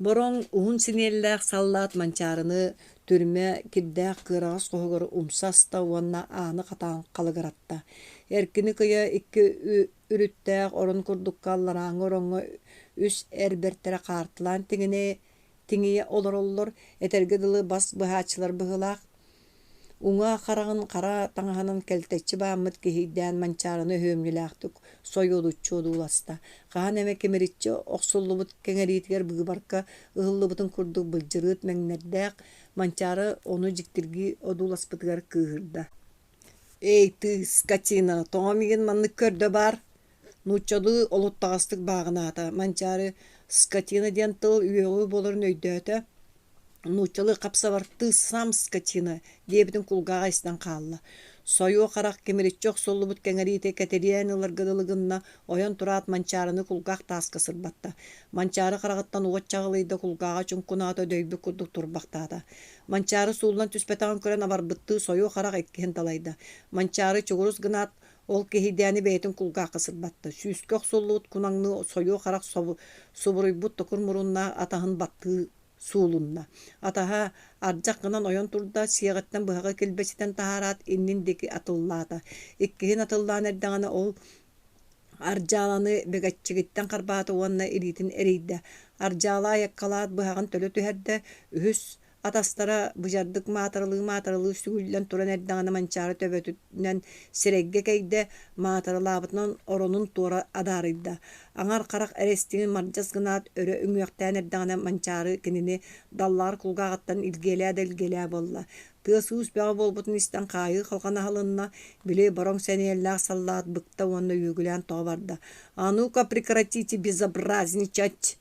Бороҥ уһун синиэллээх саллаат Манчаарыны түрмэ кирдээх кыараҕас хоһугар умса аста уонна ааны хатаан халыгыратта. Эркини кыйа икки үрүттээх орон курдукка алларааҥҥы ороҥҥо үс эр бэртэрэ хаартылаан тиҥинэ тиҥийэ олороллор, этэргэ дылы бас быһааччылар быһыылаах. Уҥа хараҕын хара таҥаһынан кэлтэччи бааммыт киһийдээн Манчаарыны өһүөмньүлээхтик сойуолуччу одууласта. Хаһан эмэ кимириччи охсуллубут кэҥэриитигэр быыбарка ыһыллыбытын курдук былдьырыыт мэҥнэрдээх Манчаары ону дьиктиргии одууласпытыгар кыыһырда: «Эй, ты, скотина, тоҕо миигин маннык көрдө баар?» Нууччалыы олуттаҕастык бааҕынаата. Манчаары «скотина» диэн тыл үөҕүү буоларын өйдөөтө нууччалыы хап-сабар «ты сам скотина» диэбитин кулгааҕа истэн хаалла. Сойуо харах кимириччи охсуллубут кэҥэриитэ кэтириэн ыларга дылы гынна, ойон тураат Манчаарыны кулгаах тааска сырбатта. Манчаары хараҕыттан уот чаҕылыйда, кулгааҕа чуҥкунаата, дөйбүт курдук турбахтаата. Манчаары сууллан түспэтэҕин көрөн абарбыттыы сойуо харах иккиһин далайда. Манчаары чугурус гынаат, ол киһийдээни бэйэтин кулгаахха сырбатта. Сүүскэ охсуллубут кунаҥныы сойуо харах субуруйбут токур муруннаах атаһын баттыы суулунна. Атаһа ардьах гынан ойон турда, сиэҕиттэн быһаҕы килбэчитэн таһаараат, иннин диэки атыллаата. Иккиһин атыллаан эрдэҕинэ ол ардьааланы бэгэччигиттэн харбаата уонна илиитин эрийдэ. Ардьаала айаккалаат быһаҕын төлө түһэрдэ, үһүс Атастара быдьардык маатыралыы-маатыралыы сүгүллэн туран эрдэҕинэ Манчаары төбөтүнэн сирэйгэ кэйдэ, маатыралаабытынан оронун туора адаарыйда. Аҥар харах эрэстиҥин мардьас гынаат өрө үҥүөхтээн эрдэҕинэ Манчаары кинини даллаар кулгааҕыттан илгиэлээ да илгиэлээ буолла. Тыас-уус бөҕө буолбутун истэн хаайыы халҕана аһылынна, били бороҥ сэниэлээх саллаат быкта уонна үөгүлээн тоҕо барда: «А ну-ка прекратите безобразничать!»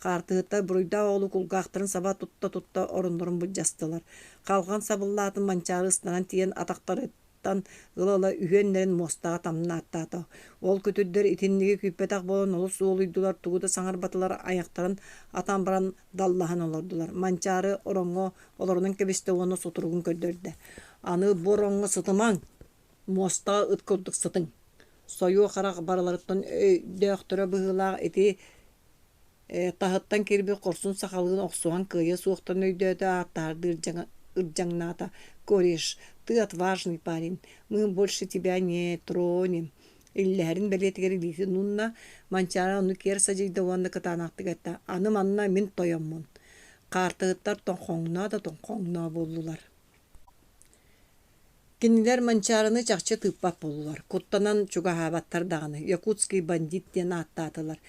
Хаартыһыттар буруйдаах оҕолуу кулгаахтарын саба тутта-тутта ороннорун былдьастылар. Халҕан сабыллаатын Манчаары ыстанан тиийэн атахтарыттан ыла-ыла үһүөннэрин муостаҕа тамнааттаата. Ол күтүрдэр итинниги күүппэтэх буолан олус уолуйдулар, тугу да саҥарбатылар, айахтарын атан баран даллаһан олордулар. Манчаары ороҥҥо олорунан кэбистэ уонна сутуругун көрдөрдө: «Аны бу ороҥҥо сытымаҥ, муостаҕа ыт курдук сытыҥ». Сойуо харах барыларыттан өйдөөхтөрө быһыылаах ити Таһыттан киирбит хорсун сахалыын охсуһан кыайыа суохтарын өйдөөтө, ааттаһардыы ырдьаҥнаата: «Кореш, ты отважный парень, мы больше тебя не тронем» иллэһэрин бэлиэтигэр илиитин уунна, Манчаары ону киэр садьыйда уонна кытаанахтык эттэ: «Аны манна мин тойоммун» Хаартыһыттар тоҥхоҥноо да тоҥхоҥноо буоллулар Кинилэр Манчаарыны чахчы тыыппат буоллулар, куттанан чугаһаабаттар даҕаны, «Якутский бандит» диэн ааттаатылар.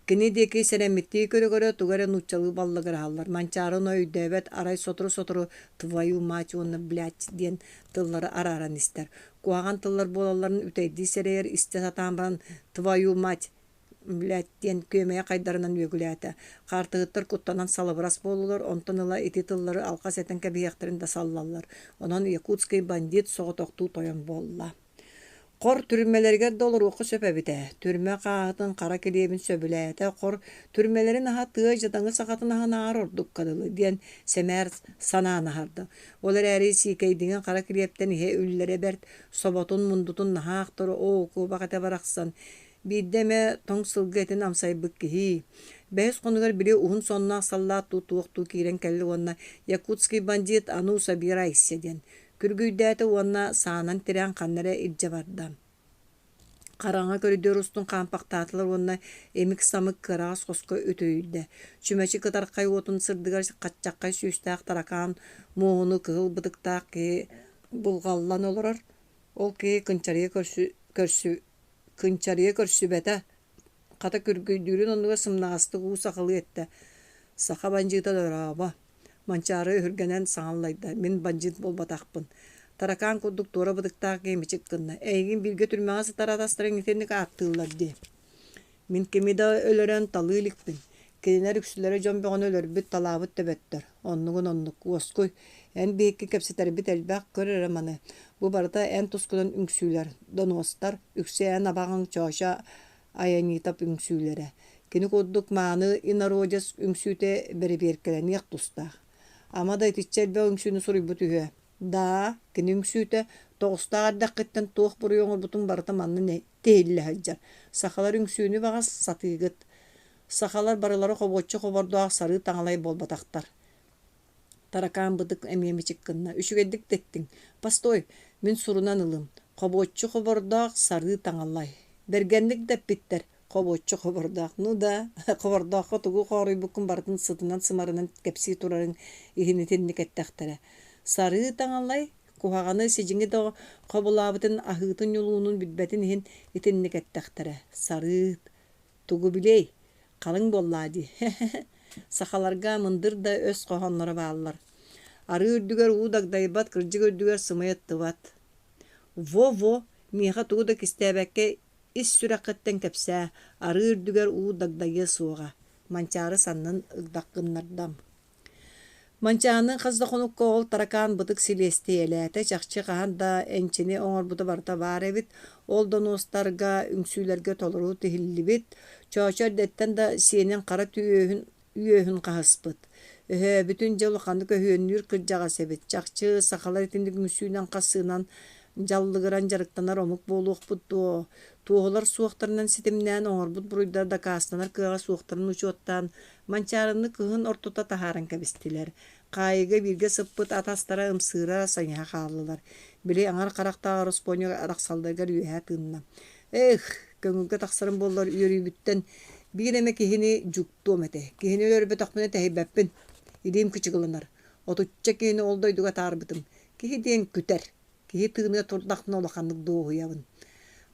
Кини диэки сэрэммиттии көрө-көрө тугу эрэ нууччалыы баллыгыраһаллар. Манчаары ону өйдөөбөт, арай сотору-сотору «твою мать» уонна «блядь» диэн тыллары арааран истэр. Куһаҕан тыллар буолалларын үтэйдии сэрэйэр, истэ сатаан баран «твою мать» Блядь диэн күөмэйэ хайдарынан үөгүлээтэ. Хаартыһыттар куттанан салыбырас буоллулар, онтон ыла ити тыллары алҕас этэн кэбиһиэхтэрин да саллаллар. Онон якутский бандит соҕотохтуу тойон буолла. Хор түрмэлэригэр да олоруохха сөп эбит ээ. Түрмэ хааһытын хара килиэбин сөбүлээтэ, хор түрмэлэрин аһа тыа дьадаҥы сахатын аһынааҕар ордукка дылы диэн сэмээр санаан аһарда. Ол эрээри сиикэйдиҥи хара килиэптэн иһэ үллэрэ бэрт, соботун, мундутун наһаа ахтар, оо, куобах этэ барахсан Биирдэ эмэ тоҥ сылгы этин амсайбыт киһи. Бэһис хонугар били уһун сонноох саллаат дуу туохтуу киирэн кэллэ уонна «Якутский бандит, а ну собирайся» диэн күргүйдээтэ уонна саанан тирээн ханна эрэ илдьэ барда. Хараҥа көрүдүөр устун хаампахтаатылар уонна имик-самык кыараҕас хоско үтүрүйдэ. Чүмэчи кытархай уотун сырдыгар хаччаххай сүүстээх таракаан муоһуну кыһыл бытыктаах киһи булҕаллан олорор. Ол киһи кынчарыйа көрсү, көрсү Кынчарыйа көрсүбэтэ, хата күргүйдүүрүн оннугар сымнаҕастык уу сахалыы эттэ: «Саха бандьыыта дорообо» Манчаары өһүргэнэн саҥаллайда: «Мин бандьыыт буолбатахпын» Таракаан курдук туора бытыктаах киһи мичик гынна: «Эйигин бииргэ түрмэҕэ сытар атастарыҥ итинник ааттыыллар дии» Мин кими да өлөрөн талыы иликпин. Кинилэр үксүлэрэ дьон бөҕөнү өлөрбүт, талаабыт төбөттөр. Оннугун оннук, уоскуй. Эн биһикки кэпсэтэрбит элбэх, көр эрэ маны. Бу барыта эн тускунан үҥсүүлэр, донуостар, үксэ эн абаҕаҥ Чоочо Аянитов үҥсүүлэрэ. Кини курдук мааны инородец үҥсүүтэ бэрэбиэркэлэниэх тустаах. Ама да итиччэ элбэх үҥсүүнү суруйбут үһүө. Даа, кини үҥсүүтэ, тоҕустаах эрдэххиттэн туох буруйу оҥорбутуҥ барыта манна тиһиллэ сылдьар. Сахалар үҥсүүнү баҕас сатыыгыт. Сахалар барылара хобуоччу хобордоох сарыы таҥалай буолбатахтар. Таракаан бытык эмиэ мичик гынна. Үчүгэйдик да эттиҥ. Постой, мин сурунан ылым. Хобуоччу хобордоох сарыы таҥалай. Бэргэнник да эппиттэр. Хобуоччу хобордоох. Ну да, хобордооххо тугу хооруйбуккун барытын сытынан-сымарынан кэпсии турарыҥ иһин итинник эттэхтэрэ. Сарыы таҥалай. Куһаҕаны сидьиҥи да хобулаабытын аһыытын-ньулуунун билбэтин иһин итинник эттэхтэрэ. Сарыыт, тугу билиэй, халыҥ буоллаа дии. Сахаларга мындыр да өс хоһоонноро бааллар. Арыы үрдүгэр уу дагдайбат, кырдьык үрдүгэр сымыйа ыттыбат. Во-во, миэхэ тугу да кистээбэккэ ис сүрэххиттэн кэпсээ, арыы үрдүгэр уу дагдайыа суоҕа, Манчаары саннын ыгдах гыннарда. Манчааны хас да хонукка ол таракаан бытык силиэстийэлээтэ, чахчы хаһан да энчини оҥорбута барыта баар эбит, ол донуостарга, үҥсүүлэргэ толору тиһиллибит, Чоочо эрдэттэн да сиэнин хара түөһүн үөһүн хаһыспыт. Өһөөбүтүн дьэ улаханнык өһүөннүүр кырдьаҕас эбит, чахчы сахалар итинник үҥсүүнэн хасыынан дьаллыгыран дьарыктанар омук буолуохпут дуо? Туоһулар суохтарынан ситимнээн оҥорбут буруйдара дакаастанар кыаҕа суохтарын учуоттаан, Манчаарыны кыһын ортото таһааран кэбистилэр. Хаайыыга бииргэ сыппыт атастара ымсыыра, сайыһа хааллылар. Били аҥар харахтаах ороспуонньук арахсалларыгар үөһэ тыынна. Эх, көҥүлгэ тахсарым буоллар үөрүүбүттэн биир эмэ киһини дьуктуом этэ. Киһини өлөрбөтөхпүнэ тэһийбэппин. Илиим кычыгыланар. Отучча киһини ол дойдуга атаарбытым. Киһи диэн күтэр. Киһи тыыныа турдахпына улаханнык дуоһуйабын.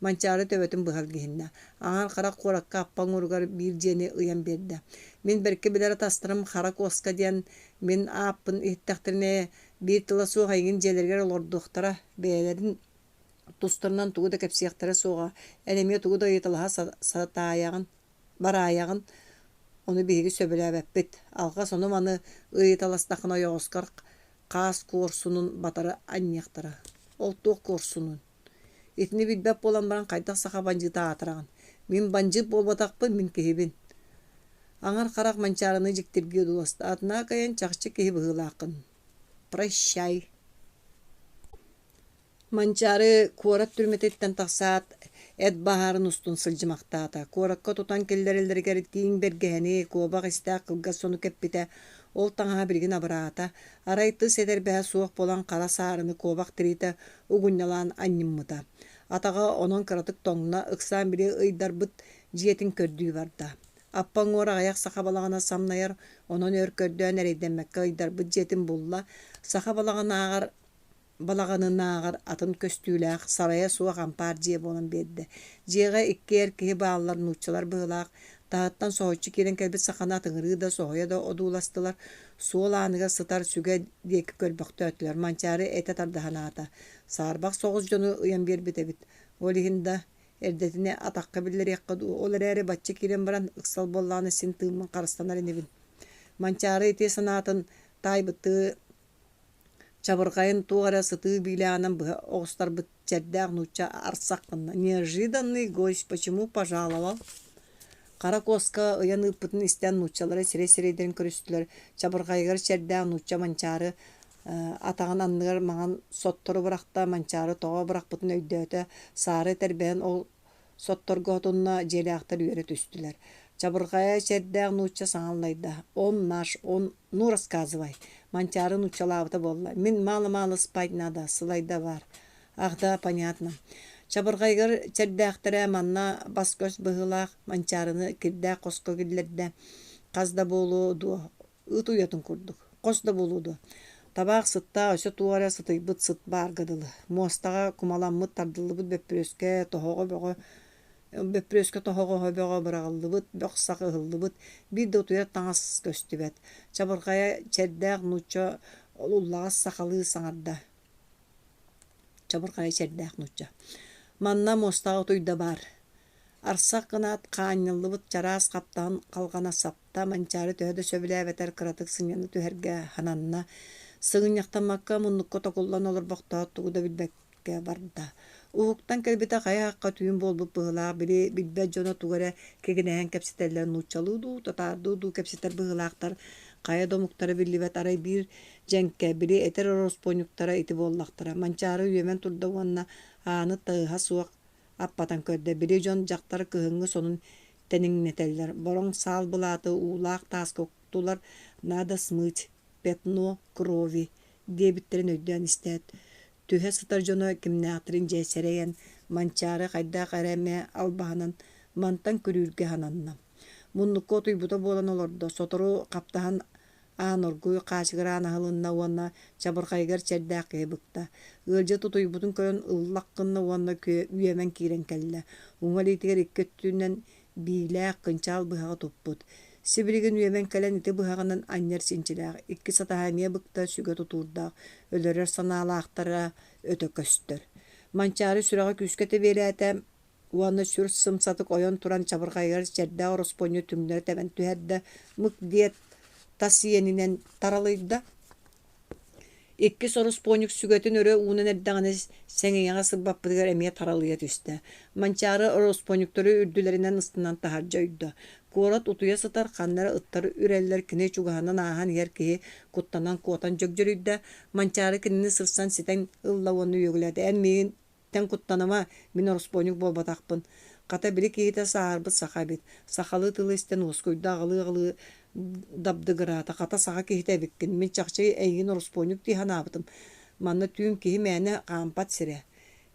Манчаары төбөтүн быһа илгиһиннэ. Аҥаар харах куоракка аппа оҥоругар биир дьиэни ыйан биэрдэ. Мин бэркэ билэр атастарым Хара Куоска диэн мин ааппын иһиттэхтэринэ биир тыла суох эйигин дьиэлэригэр олордуохтара, бэйэлэрин тустарынан тугу да кэпсиэхтэрэ суоҕа, эн эмиэ тугу да ыйыталаһа сатаайаҕын, бараайаҕын, ону биһиги сөбүлээбэппит. Алҕас ону-маны ыйыталастаххына ойоҕоскор хаас куорсунун батары анньыахтара. Ол туох куорсунун? Итини билбэт буолан баран хайдах саха бандьыыта аатыраҕын? Мин бандьыыт буолбатахпын, мин киһибин. Аҥар харах Манчаарыны дьиктиргии одууласта. Однако эн чахчы киһи быһыылааххын. Прощай. Манчаары куорат түрмэтиттэн тахсаат, эт баһаарын устун сылдьымахтаата. Куоракка тутан киллэрэллэригэр тииҥ бэргэһэни, куобах истээх кылгас сону кэппитэ, ол таҥаһа билигин абыраата. Арай тыс этэрбэһэ суох буолан хара саарыны куобах тириитэ угунньалаан анньыммыта. Атаҕа онон кыратык тоҥно, ыксаан били ыйдарбыт дьиэтин көрдүү барда. Аппа уҥуор аҕыйах саха балаҕана самнайар, онон өр көрдөөн эрэйдэммэккэ ыйдарбыт дьиэтин булла. Саха балаҕанааҕар балаҕанынааҕар атын көстүүлээх, сарайа суох ампаар дьиэ буолан биэрдэ. Дьиэҕэ икки эр киһи бааллар, нууччалар быһыылаах, таһыттан соһуччу киирэн кэлбит саханы атыҥырыы да, соһуйа да одууластылар, суол ааныгар сытар сүгэ диэки көрбөхтөөтүлэр, Манчаары этэ тардаһан аата. Саарбах соҕус дьону ыйан биэрбит эбит. Ол иһин да, эрдэтинэ атахха биллэриэххэ дуу, ол эрээри бачча киирэн баран, ыксал буоллаҕына син тыыммын харыстанар инибин. Манчаары ити санаатын таайбыттыы Чабырҕайын туох эрэ сытыы биилээҕинэн быһа оҕустарбыт чэрдээх нуучча арсах гынна: «Неожиданный гость, почему пожаловал?» Хара куоска ыйан ыыппытын истэн нууччалара сирэй-сирэйдэрин көрүстүлэр, чабырҕайыгар чэрдээх нуучча Манчаары атаҕын анныгар маҥан соттору бырахта, Манчаары тоҕо бырахпытын өйдөөтө, саары этэрбэһин ол Сотторго отунна дьиэлээхтэр үөрэ түстүлэр. Чабырҕайа чэрдээх нуучча саҥаллайда: «Он наш, он, ну рассказывай». Манчаары нууччалаабыта буолла: «Мин мало-мало спать надо, сылайда бар». «Ах да, понятно». Чабырҕайыгар чэрдээхтэрэ манна бас-көс быһыылаах Манчаарыны кирдээх хоско киллэрдэ. Хас да буолуо дуо, ыт уйатын курдук, хос да буолуо дуо, табаах сыттаах өссө туох эрэ сытыйбыт сыт баарга дылы, муостаҕа кумаламмыт тардыллыбыт бөппүрүөскэ тоһоҕо бөҕө бөппүрүөскэ тоһоҕоһо бөҕө быраҕыллыбыт, бөх-сах ыһыллыбыт, биир да утуйар таҥас көстүбэт. Чабырҕайа чэрдээх нуучча уллаҕас сахалыы саҥарда. Чабырҕайа чэрдээх нуучча. Манна муостаҕа утуйда баар. Арсах гынаат, хаанньыллыбыт чараас хаптаһын халҕана сапта, Манчаары төһө да сөбүлээбэтэр кыратык сынньана түһэргэ сананна. Сыгынньахтаммакка муннукка токуллан олорбохтоот тугу да билбэккэ барда. Уһуктан кэлбитэ хайа аахха түүн буолбут быһыылаах, били билбэт дьоно тугу эрэ кигинэһэн кэпсэтэллэр нууччалыы дуу, татаардыы дуу кэпсэтэр быһыылаахтар, хайа да омуктара биллибэт арай биир дьэҥкэ, били этэр ороспуонньуктара ити буоллахтара. Манчаары үөмэн турда уонна ааны тыаһа суох аппатан көрдө, били дьон дьахтар кыһыҥҥы сонун тэниҥнэтэллэр, бороҥ саал былааты уулаах тааска уктулар, надо смыть пятно крови диэбиттэрин өйдөөн истээт, түһэ сытар дьоно кимнээхтэрин дьэ сэрэйэн, Манчаары хайдах эрэ эмэ албаһынан мантан күрүүргэ сананна. Муннукка утуйбута буолан олордо, сотору хаптаһан Аан оргууй хаачыгыраан аһылынна уонна чабырҕайыгар чэрдээх киһи быкта. Ыалдьыт утуйбутун көрөн ыллах гынна уонна үөмэн киирэн кэллэ. Уҥа илиитигэр икки өттүнэн биилээх кынчаал быһаҕы туппут. Сибилигин үөмэн кэлэн ити быһаҕынан анньар чинчилээх, икки сатаһа эмиэ быкта сүгэ тутуурдаах, өлөрөр санаалаахтара өтө көстөр. Манчаары сүрэҕэ күүскэ тэбиэлээтэ уонна сүр сымсатык ойон туран чабырҕайыгар чэрдээх ороспуонньу түҥнэри тэбэн түһэрдэ, мык диэт тас иэнинэн таралыйда. Иккис ороспуонньук сүгэтин өрө уунан эрдэҕинэ сэҥийэҕэ сырбаппытыгар эмиэ таралыйа түстэ. Манчаары ороспуонньуктары үрдүлэринэн ыстанан таһырдьа ойдо. Куорат утуйа сытар, ханна эрэ ыттар үрэллэр, кини чугаһынан ааһан иһэр киһи куттанан куотан дьөгдьөрүйдэ. Манчаары кинини сырсан ситэн ылла уонна үөгүлээтэ: «Эн миигин Тэн куттаныма, мин ороспуонньук буолбатахпын. Хата били киһитэ сааһырбыт саха эбит. Сахалыы тылы истэн уоскуйда, аҕылыы-аҕылыы дабдыгыраата. Хата саха киһитэ эбиккин. Мин чахчы эйигин ороспуонньук дии санаабытым. Манна түүн киһи мээнэ хаампат сирэ.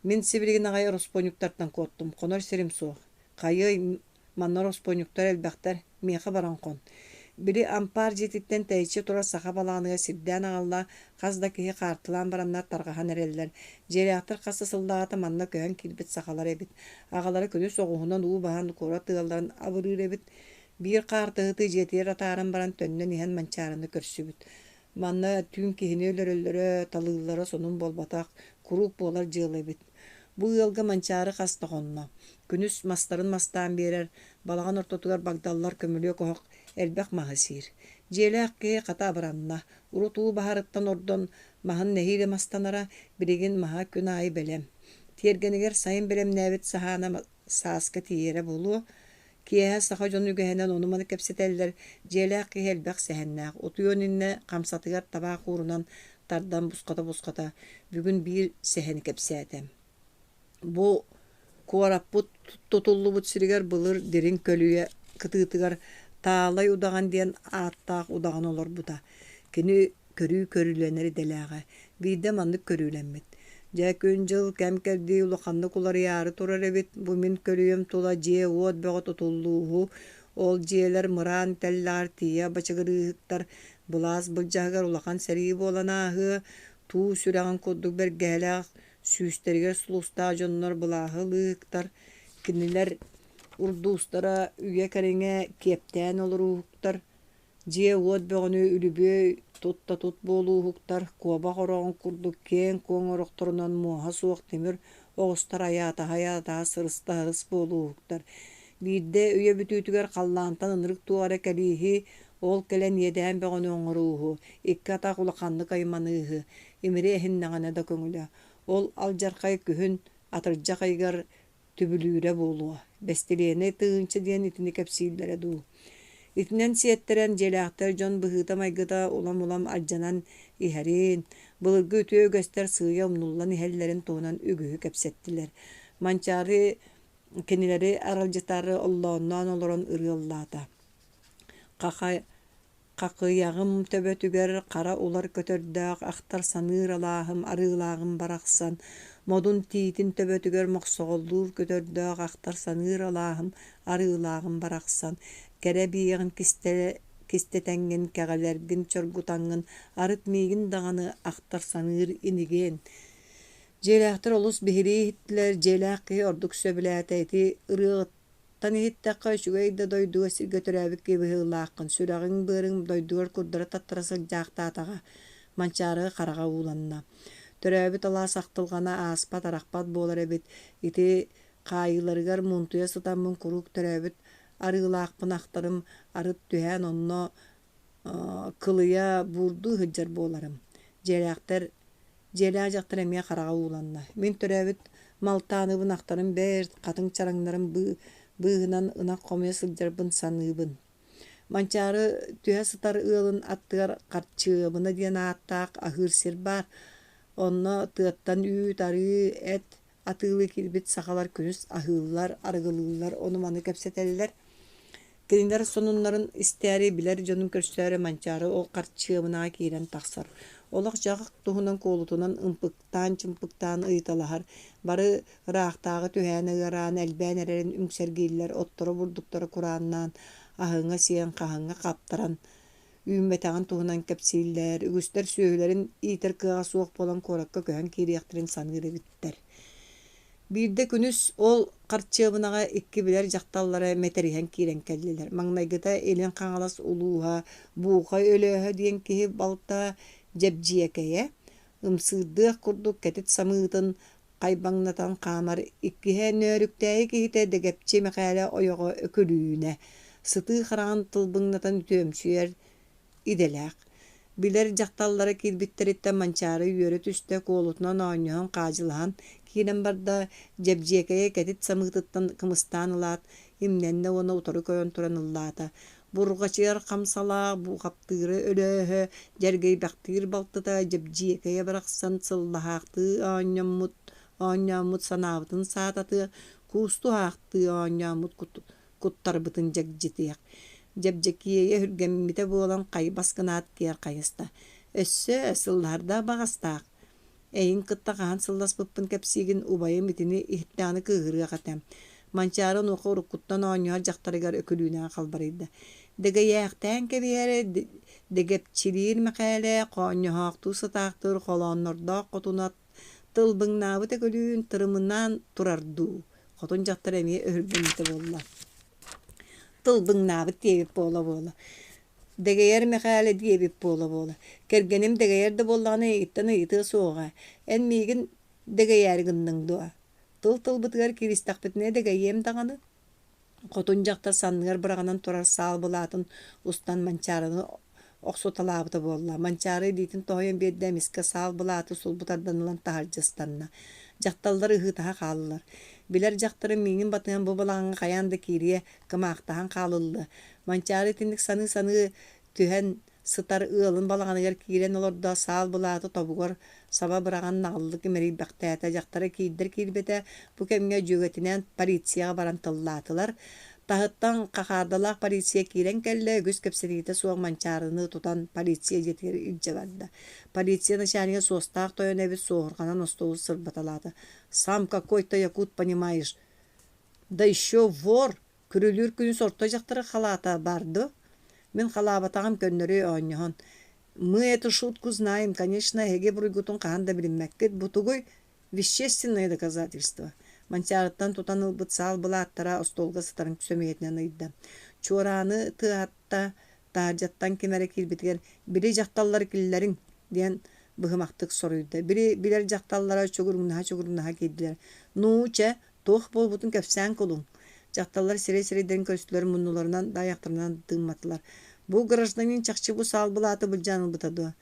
Мин сибилигин аҕай ороспуонньуктартан куоттум. Хонор сирим суох. Хайыай, Манна ороспуонньуктар элбэхтэр, миэхэ баран хон. Били ампаар дьиэтиттэн тэйиччи турар саха балаҕаныгар сирдээн аҕалла, хас да киһи хаартылаан бараннар тарҕаһан эрэллэр. Дьиэлээхтэр хас да сыллааҕыта манна көһөн киирбит сахалар эбит. Аҕалара күнүс оҕуһунан уу баһан куорат ыалларын абырыыр эбит. Биир хаартыһыты дьиэтигэр атааран баран төннөн иһэн Манчаарыны көрсүбүт. Манна түүн киһини өлөрөллөрө, талыыллара сонун буолбатах, куруук буолар дьыала эбит. Бу ыалга Манчаары хас да хонно. Күнүс мастарын мастаан биэрэр, балаҕан ортотугар багдаллар көмүлүөк оһох элбэх маһы сиир. Дьиэлээх киһи хата абыранна. Урут уу баһарыттан ордон маһын нэһиилэ мастанара, билигин маһа күн аайы бэлэм. Тиэргэнигэр сайын бэлэмнээбит саһаана сааска тиийэрэ буолуо. Киэһэ саха дьон үгэһинэн ону-маны кэпсэтэллэр, дьиэлээх киһи элбэх сэһэннээх, утуйуон иннинэ хамсатыгар табаах уурунан тардан бусхата-бусхата бүгүн биир сэһэни кэпсээтэ. Бу куораппыт тутуллубут сиригэр былыр дириҥ көлүйэ кытыытыгар Таалай удаҕан диэн ааттаах удаҕан олорбута. Кини көрүү көрүүлэнэр идэлээҕэ. Биирдэ маннык көрүүлэммит: «Дьэ, күн-дьыл, кэм-кэрдии улаханнык уларыйаары турар эбит. Бу мин көлүйэм тула дьиэ-уот бөҕө тутуллууһу. Ол дьиэлэр мыраан тэллэҕэр тиийэ бачыгырыыһыктар. Былаас былдьаһыгар улахан сэрии буолан ааһыа. Туу сүрэҕин курдук бэргэһэлээх, сүүстэригэр сулустаах дьоннор былааһы ылыыһыктар. Кинилэр урдуустара үйэ кэриҥэ киэптээн олорууһуктар. Дьиэ-уот бөҕөнү үлүбүөй тут да тут буолууһуктар, куобах ороҕун курдук киэҥ-куоҥ орохторунан муоһа суох тимир оҕустар айаатаһа-айаатаһа сырыста-сырыс буолууһуктар. Биирдэ үйэ бүтүүтүгэр халлаантан ынырык туох эрэ кэлииһи, ол кэлэн иэдээн бөҕөнү оҥорууһу, икки атах улаханнык айманыыһы, имири эһиннэҕинэ да көҥүлэ. Ол алдьархай күһүн атырдьах ыйыгар түбүлүүрэ буолуо, бэстилиэнэй тыһыынча диэн итини кэпсииллэрэ дуу. Итинэн сиэттэрэн дьиэлээхтэр дьон быһыыта-майгыта улам-улам алдьанан иһэрин, былыргы үтүө үгэстэр сыыйа умнуллан иһэллэрин туһунан үгүһү кэпсэттилэр. Манчаары кинилэри аралдьытаары оллоонноон олорон ырыа ыллаата. Хахай Хахыйаҕым төбөтүгэр хара улар көтөрдөөх ахтар-саныыр алааһым арыылааҕым барахсан, модун тиитин төбөтүгэр мохсоҕоллуур көтөрдөөх ахтар-саныыр алааһым арыылааҕым барахсан, кэрэ биэҕин кистэтэҥҥин, кэҕэлэргин чоргутаҥҥын, арыт миигин даҕаны ахтар-саныыр инигиэн. Дьиэлээхтэр олус биһирии иһиттилэр, дьиэлээх киһи ордук сөбүлээтэ ити ырыаҕыттан Тан иһиттэххэ, үчүгэй да дойдуга сиргэ төрөөбүт киһи быһыылааххын, сүрэҕиҥ-быарыҥ дойдугар курдары таттара сылдьаахтаатаҕа, Манчаарыга хараҕа ууланна. Төрөөбүт алаас ахтылҕана ааспат-арахпат буолар эбит. Ити хаайыыларыгар муунтуйа сытаммын куруук төрөөбүт арыылаахпын ахтарым, арыт түһээн онно кылыйа буурдуу сылдьар буоларым. Дьиэлээхтэр Дьиэлээх дьахтар эмиэ хараҕа ууланна. Мин төрөөбүт Малтааныбын ахтарым бэрт, хатыҥ чараҥнарым быыһынан ынах хомуйа сылдьарбын саныыбын. Манчаары түһэ сытар ыалын аттыгар Харчыабына диэн ааттаах аһыыр сир баар. Онно тыаттан үүт, арыы, эт атыылыы киирбит сахалар күнүс аһыыллар, арыгылыыллар, ону-маны кэпсэтэллэр. Кинилэр сонуннарын истээри, билэр дьонун көрсөөрү Манчаары ол харчыабынаҕа киирэн тахсар. Олох-дьаһах туһунан куолутунан ымпыктаан-чымпыктаан ыйыталаһар. Бары ыраахтааҕы түһээн ыараан, элбээн эрэрин үҥсэргииллэр, отторо-бурдуктара курааннаан, аһыҥа сиэн, хаһыҥа хаптаран. үүммэтэҕин туһунан кэпсииллэр, үгүстэр сүөһүлэрин иитэр кыаҕа суох буолан куоракка көһөн киириэхтэрин саныыр эбиттэр. Биирдэ күнүс ол харчыабынаҕа икки билэр дьахталлара мэтэриһэн киирэн кэллилэр. Маҥнайгыта Илин Хаҥалас улууһа Буухай Өлөөһө диэн киһи балта Дьэбдьиэкэйэ, ымсыырдыах курдук кэтит самыытын хайбаҥнатан хаамар, иккиһэ Нөөрүктээйи киһитэ Дэгэпчи Мэхээлэ ойоҕо Өкүлүүнэ, сытыы хараҕын тылбыҥнатан үтүөмсүйэр идэлээх. Билэр дьахталлара киирбиттэриттэн Манчаары үөрэ түстэ, куолутунан оонньоһон хаадьылаһан киирэн барда, Дьэбдьиэкэйэ кэтит самыытыттан кымыстаан ылаат, имнэннэ уонна утары көрөн туран ыллаата. Бурҕачыйар хамсалаах, буухаптыыра Өлөөһө, дьэргэйбэхтиир балтыта Дьэбдьиэкэйэ барахсан сыллаһаахтыы оонньоммут, оонньооммут санаабытын саататыа, куустуһаахтыы оонньооммут куттарбытын дьэгдьитиэх. Дьэбдьэкиэйэ өһүргэммитэ буолан хайбас гынаат киэр хайыста. Өссө сыллаһардаах баҕастаах. Эйигин кытта хаһан сылласпыппын кэпсиигин, убайым итини иһиттэҕинэ кыыһырыах этэ. Манчаары онуоха уруккуттан оонньоһор дьахтарыгар Өкүлүүнэҕэ халбарыйда. Дэгэйээхтээн кэбиһэр, Дэгэпчилиир Мэхээлэ, хоонньоһоохтуу сытаахтыыр холооннордоох хотуна тылбыҥнаабыт Өкүлүүн тырымынаан турар дуу, хотун дьахтар эмиэ өһүргэммитэ буолла. Тылбыҥнаабыт диэбит буола-буола. Дэгэйэр Мэхээлэ диэбит буола-буола. Кэргэним дэгэйэр да буоллаҕына эйигиттэн ыйытыа суоҕа. Эн миигин дэгэйээри гынныҥ дуо? Тыл-тылбытыгар кииристэхпитинэ дэгэйиэм даҕаны. Хотун дьахтар санныгар быраҕынан турар саал былаатын устан Манчаарыны охсуталаабыта буолла. Манчаары илиитин тоһуйан биэрдэ, эмискэ саал былааты сулбу тардан ылан таһырдьа ыстанна. Дьахталлар ыһыытаһа хааллылар. Билэр дьахтарым миигин батыһан бу балаҕаҥҥа хайаан да киириэ, кымаахтаһан хаалыллыа. Манчаары итинник саныы-саныы түһэн сытар ыалын балаҕаныгар киирэн олордо, саал былааты тобугар саба быраҕан наҕыллык имэрийбэхтээтэ. Дьахтара киирдэр киирбэтэ, бу кэмҥэ дьүөгэтинээн полицияҕа баран тыллаатылар. Таһыттан хахаардалаах полиция киирэн кэллэ, үгүс кэпсэтиитэ суох Манчаарыны тутан полиция дьиэтигэр илдьэ барда. Полиция начальнига суостаах тойон эбит суоһурҕанан остуолу сырбаталаата. «Сам какой-то якут, понимаешь? Да еще вор!» Күрүлүүр күнүс орто дьахтары халаата баар дуо? Мин халаабатаҕым көннөрү оонньоһон. Мы эту шутку знаем, конечно, эһиги буруйгутун хаһан да билиммэккит. Бу тугуй? Вещественное доказательство. Манчаарыттан тутан ылбыт саал былааттара остуолга сытарын сөмүйэтинэн ыйда. Чуорааны тыаһатта, таһырдьаттан ким эрэ киирбитигэр «Били дьахталлары киллэриҥ» диэн быһымахтык соруйда. Били билэр дьахталлара чугуруҥнаһа-чугуруҥнаһа киирдилэр. «Ну, чэ, Туох буолбутун кэпсээн кулуҥ. Дьахталлар сирэй-сирэйдэрин көрүстүлэр, муннуларынан да айахтарынан тыымматылар. Бу гражданин чахчы бу саал былааты былдьаан ылбыта дуо?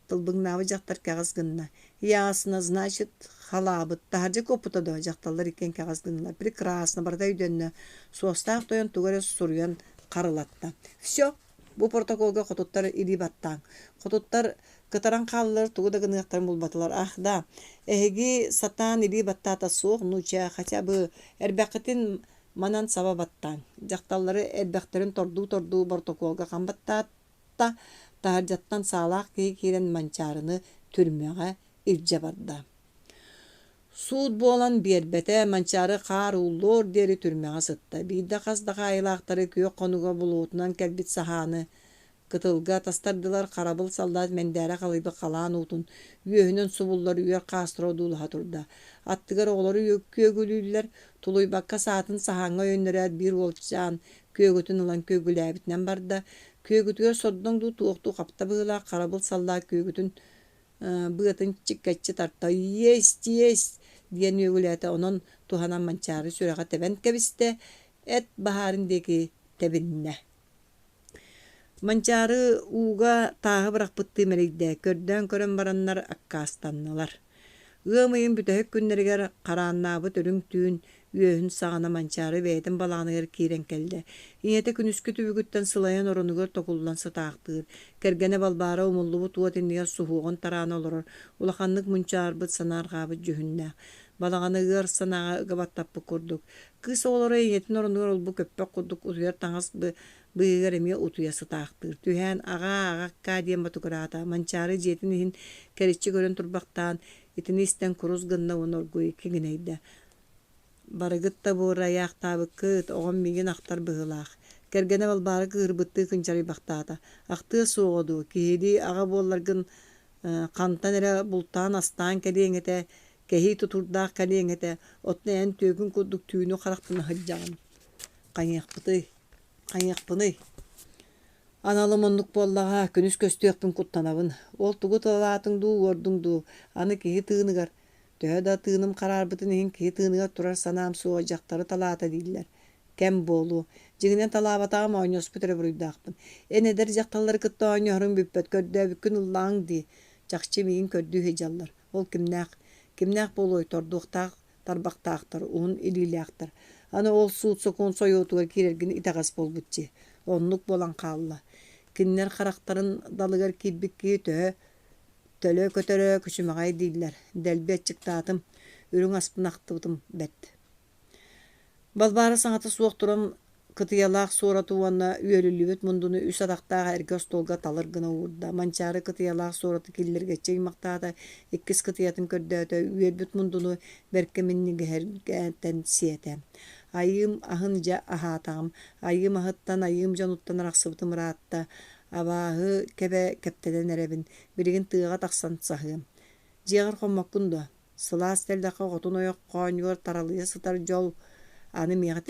Тылбыҥнаабыт дьахтар кэҕис гынна. Ясно, значит, халаабыт. Таһырдьа куоппута дуо? Дьахталлар иккиэн кэҕис гыннылар. Прекрасно, барыта өйдөннө. Суостаах тойон тугу эрэ суруйан харылатта. Все, бу протоколга хотуттар илии баттааҥ. Хотуттар Кытаран хааллылар, тугу да гыныахтарын булбатылар. Ах да, эһиги сатаан илии баттаата суох, ну чэ, хотя бы эрбэххитин манан саба баттааҥ. Дьахталлары эрбэхтэрин тордуу-тордуу боротокуолга хам баттаатта, таһырдьаттан саалаах киһи киирэн Манчаарыны түрмэҕэ илдьэ барда. Суут буолан биэрбэтэ, Манчаары хаар ууллуор диэри түрмэҕэ сытта. Биирдэ хас да хаайыылаахтары күөх хонууга булуутунан кэлбит саһааны Кытылга тастардылар харабыл саллаат мэндээрэ халыйбыт халаан уутун үөһүнэн субуллар үөр хаастара одуулаһа турда. Аттыгар оҕолору күөгүлүүллэр, тулуйбакка саатын саһааҥҥа өйөннөрөөт биир уолчаан күөгүтүн ылан күөгүлээбитинэн барда. Күөгүтүгэр сордоҥ дуу туохтуу хапта быһыылаах харабыл саллаат күөгүтүн быатын чиккэччи тарта «Есть, есть!» диэн үөгүлээтэ, онон туһанан Манчаары сүрэҕэ тэбэн кэбистэ, эт баһаарын диэки тэбиннэ. Манчаары ууга тааһы бырахпыттыы мэлийдэ, көрдөөн көрөн бараннар аккаастаннылар. Ыам ыйын бүтэһик күннэригэр харааннаабыт үрүҥ түүн үөһүн саҕана Манчаары бэйэтин балаҕаныгар киирэн кэллэ. Ийэтэ күнүскү түбүгүттэн сылайан оронугар токуллан сытаахтыыр. Кэргэнэ Балбаара умуллубут уот иннигэр суһуоҕун тараана олорор, улаханнык мунчаарбыт, санаарҕаабыт дьүһүннээх. Балаҕаны ыар санааҕа ыга баттаппыт курдук. Кыыс оҕолоро ийэтин оронугар олбу көппөх курдук утуйар таҥас быыһыгар эмиэ утуйа сытаахтыыр. Түһээн «Аҕаа, аҕаккаа» диэн ботугураата. Манчаары дьиэтин иһин кэриччи көрөн турбахтаан, итини истэн курус гынна уонна оргууй киҥинэйдэ. «Барыгыт да буорайаахтаабыккыт, оҕом миигин ахтар быһыылаах. Кэргэнэ Балбаара кыыһырбыттыы кынчарыйбахтаата: «Ахтыа суоҕа дуу, киһилии аҕа буолларгын хантан эрэ бултаан астаан кэлиэҥ этэ, кэһии тутуурдаах кэлиэҥ этэ, оттон эн түөкүн курдук түүнү харахтана сылдьаҕын. Хайыахпытый? Хайыахпыный? Аналым оннук буоллаҕа, күнүс көстүөхпүн куттанабын. Ол тугу тыллаатыҥ дуу, уордуҥ дуу, аны киһи тыыныгар, төһө да тыыным хараарбытын иһин киһи тыыныгар турар санаам суоҕа дьахтары талаата дииллэр. Кэм буолуо. Дьиҥинэн талаабатаҕым оонньоспут эрэ буруйдаахпын. Эн эдэр дьахталлары кытта оонньоһоруҥ бүппэт, көрдөөбүккүн ыллаҕыҥ дии. Чахчы миигин көрдүү сылдьаллар. Ол кимнээх? Кимнээх буолуой тордуохтаах тарбахтаахтар, уһун илиилээхтэр. Аны ол суут-сокуон сойуотугар киирэргин итэҕэс буолбут дии. Оннук буолан хаалла. Кинилэр харахтарын далыгар киирбит киһи төһө төлө көтөрө күчүмэҕэй дииллэр. Дэлби аччыктаатым, үрүҥ аспын ахтыбытым бэрт. Балбаара саҥата суох туран кытыйалаах суораты уонна үөлүллүбүт мундуну үс атахтаах эргэ остуолга талыр гына уурда. Манчаары кытыйалаах суораты киллэргэччи ыймахтаата, иккис кытыйатын көрдөөтө, үөлбүт мундуну бэркэ минньигэһиргээтэн сиэтэ. Айыым аһын дьэ аһаатаҕым, айыым аһыттан, айыым дьонуттан арахсыбытым ыраатта, абааһы кэбэ кэптэнэн эрэбин, билигин тыаҕа тахсан саһыам. Дьиэҕэр хоммоккун дуо? Сылаас тэллэххэ хотун ойох хоонньугар таралыйа сытар дьол аны миэхэ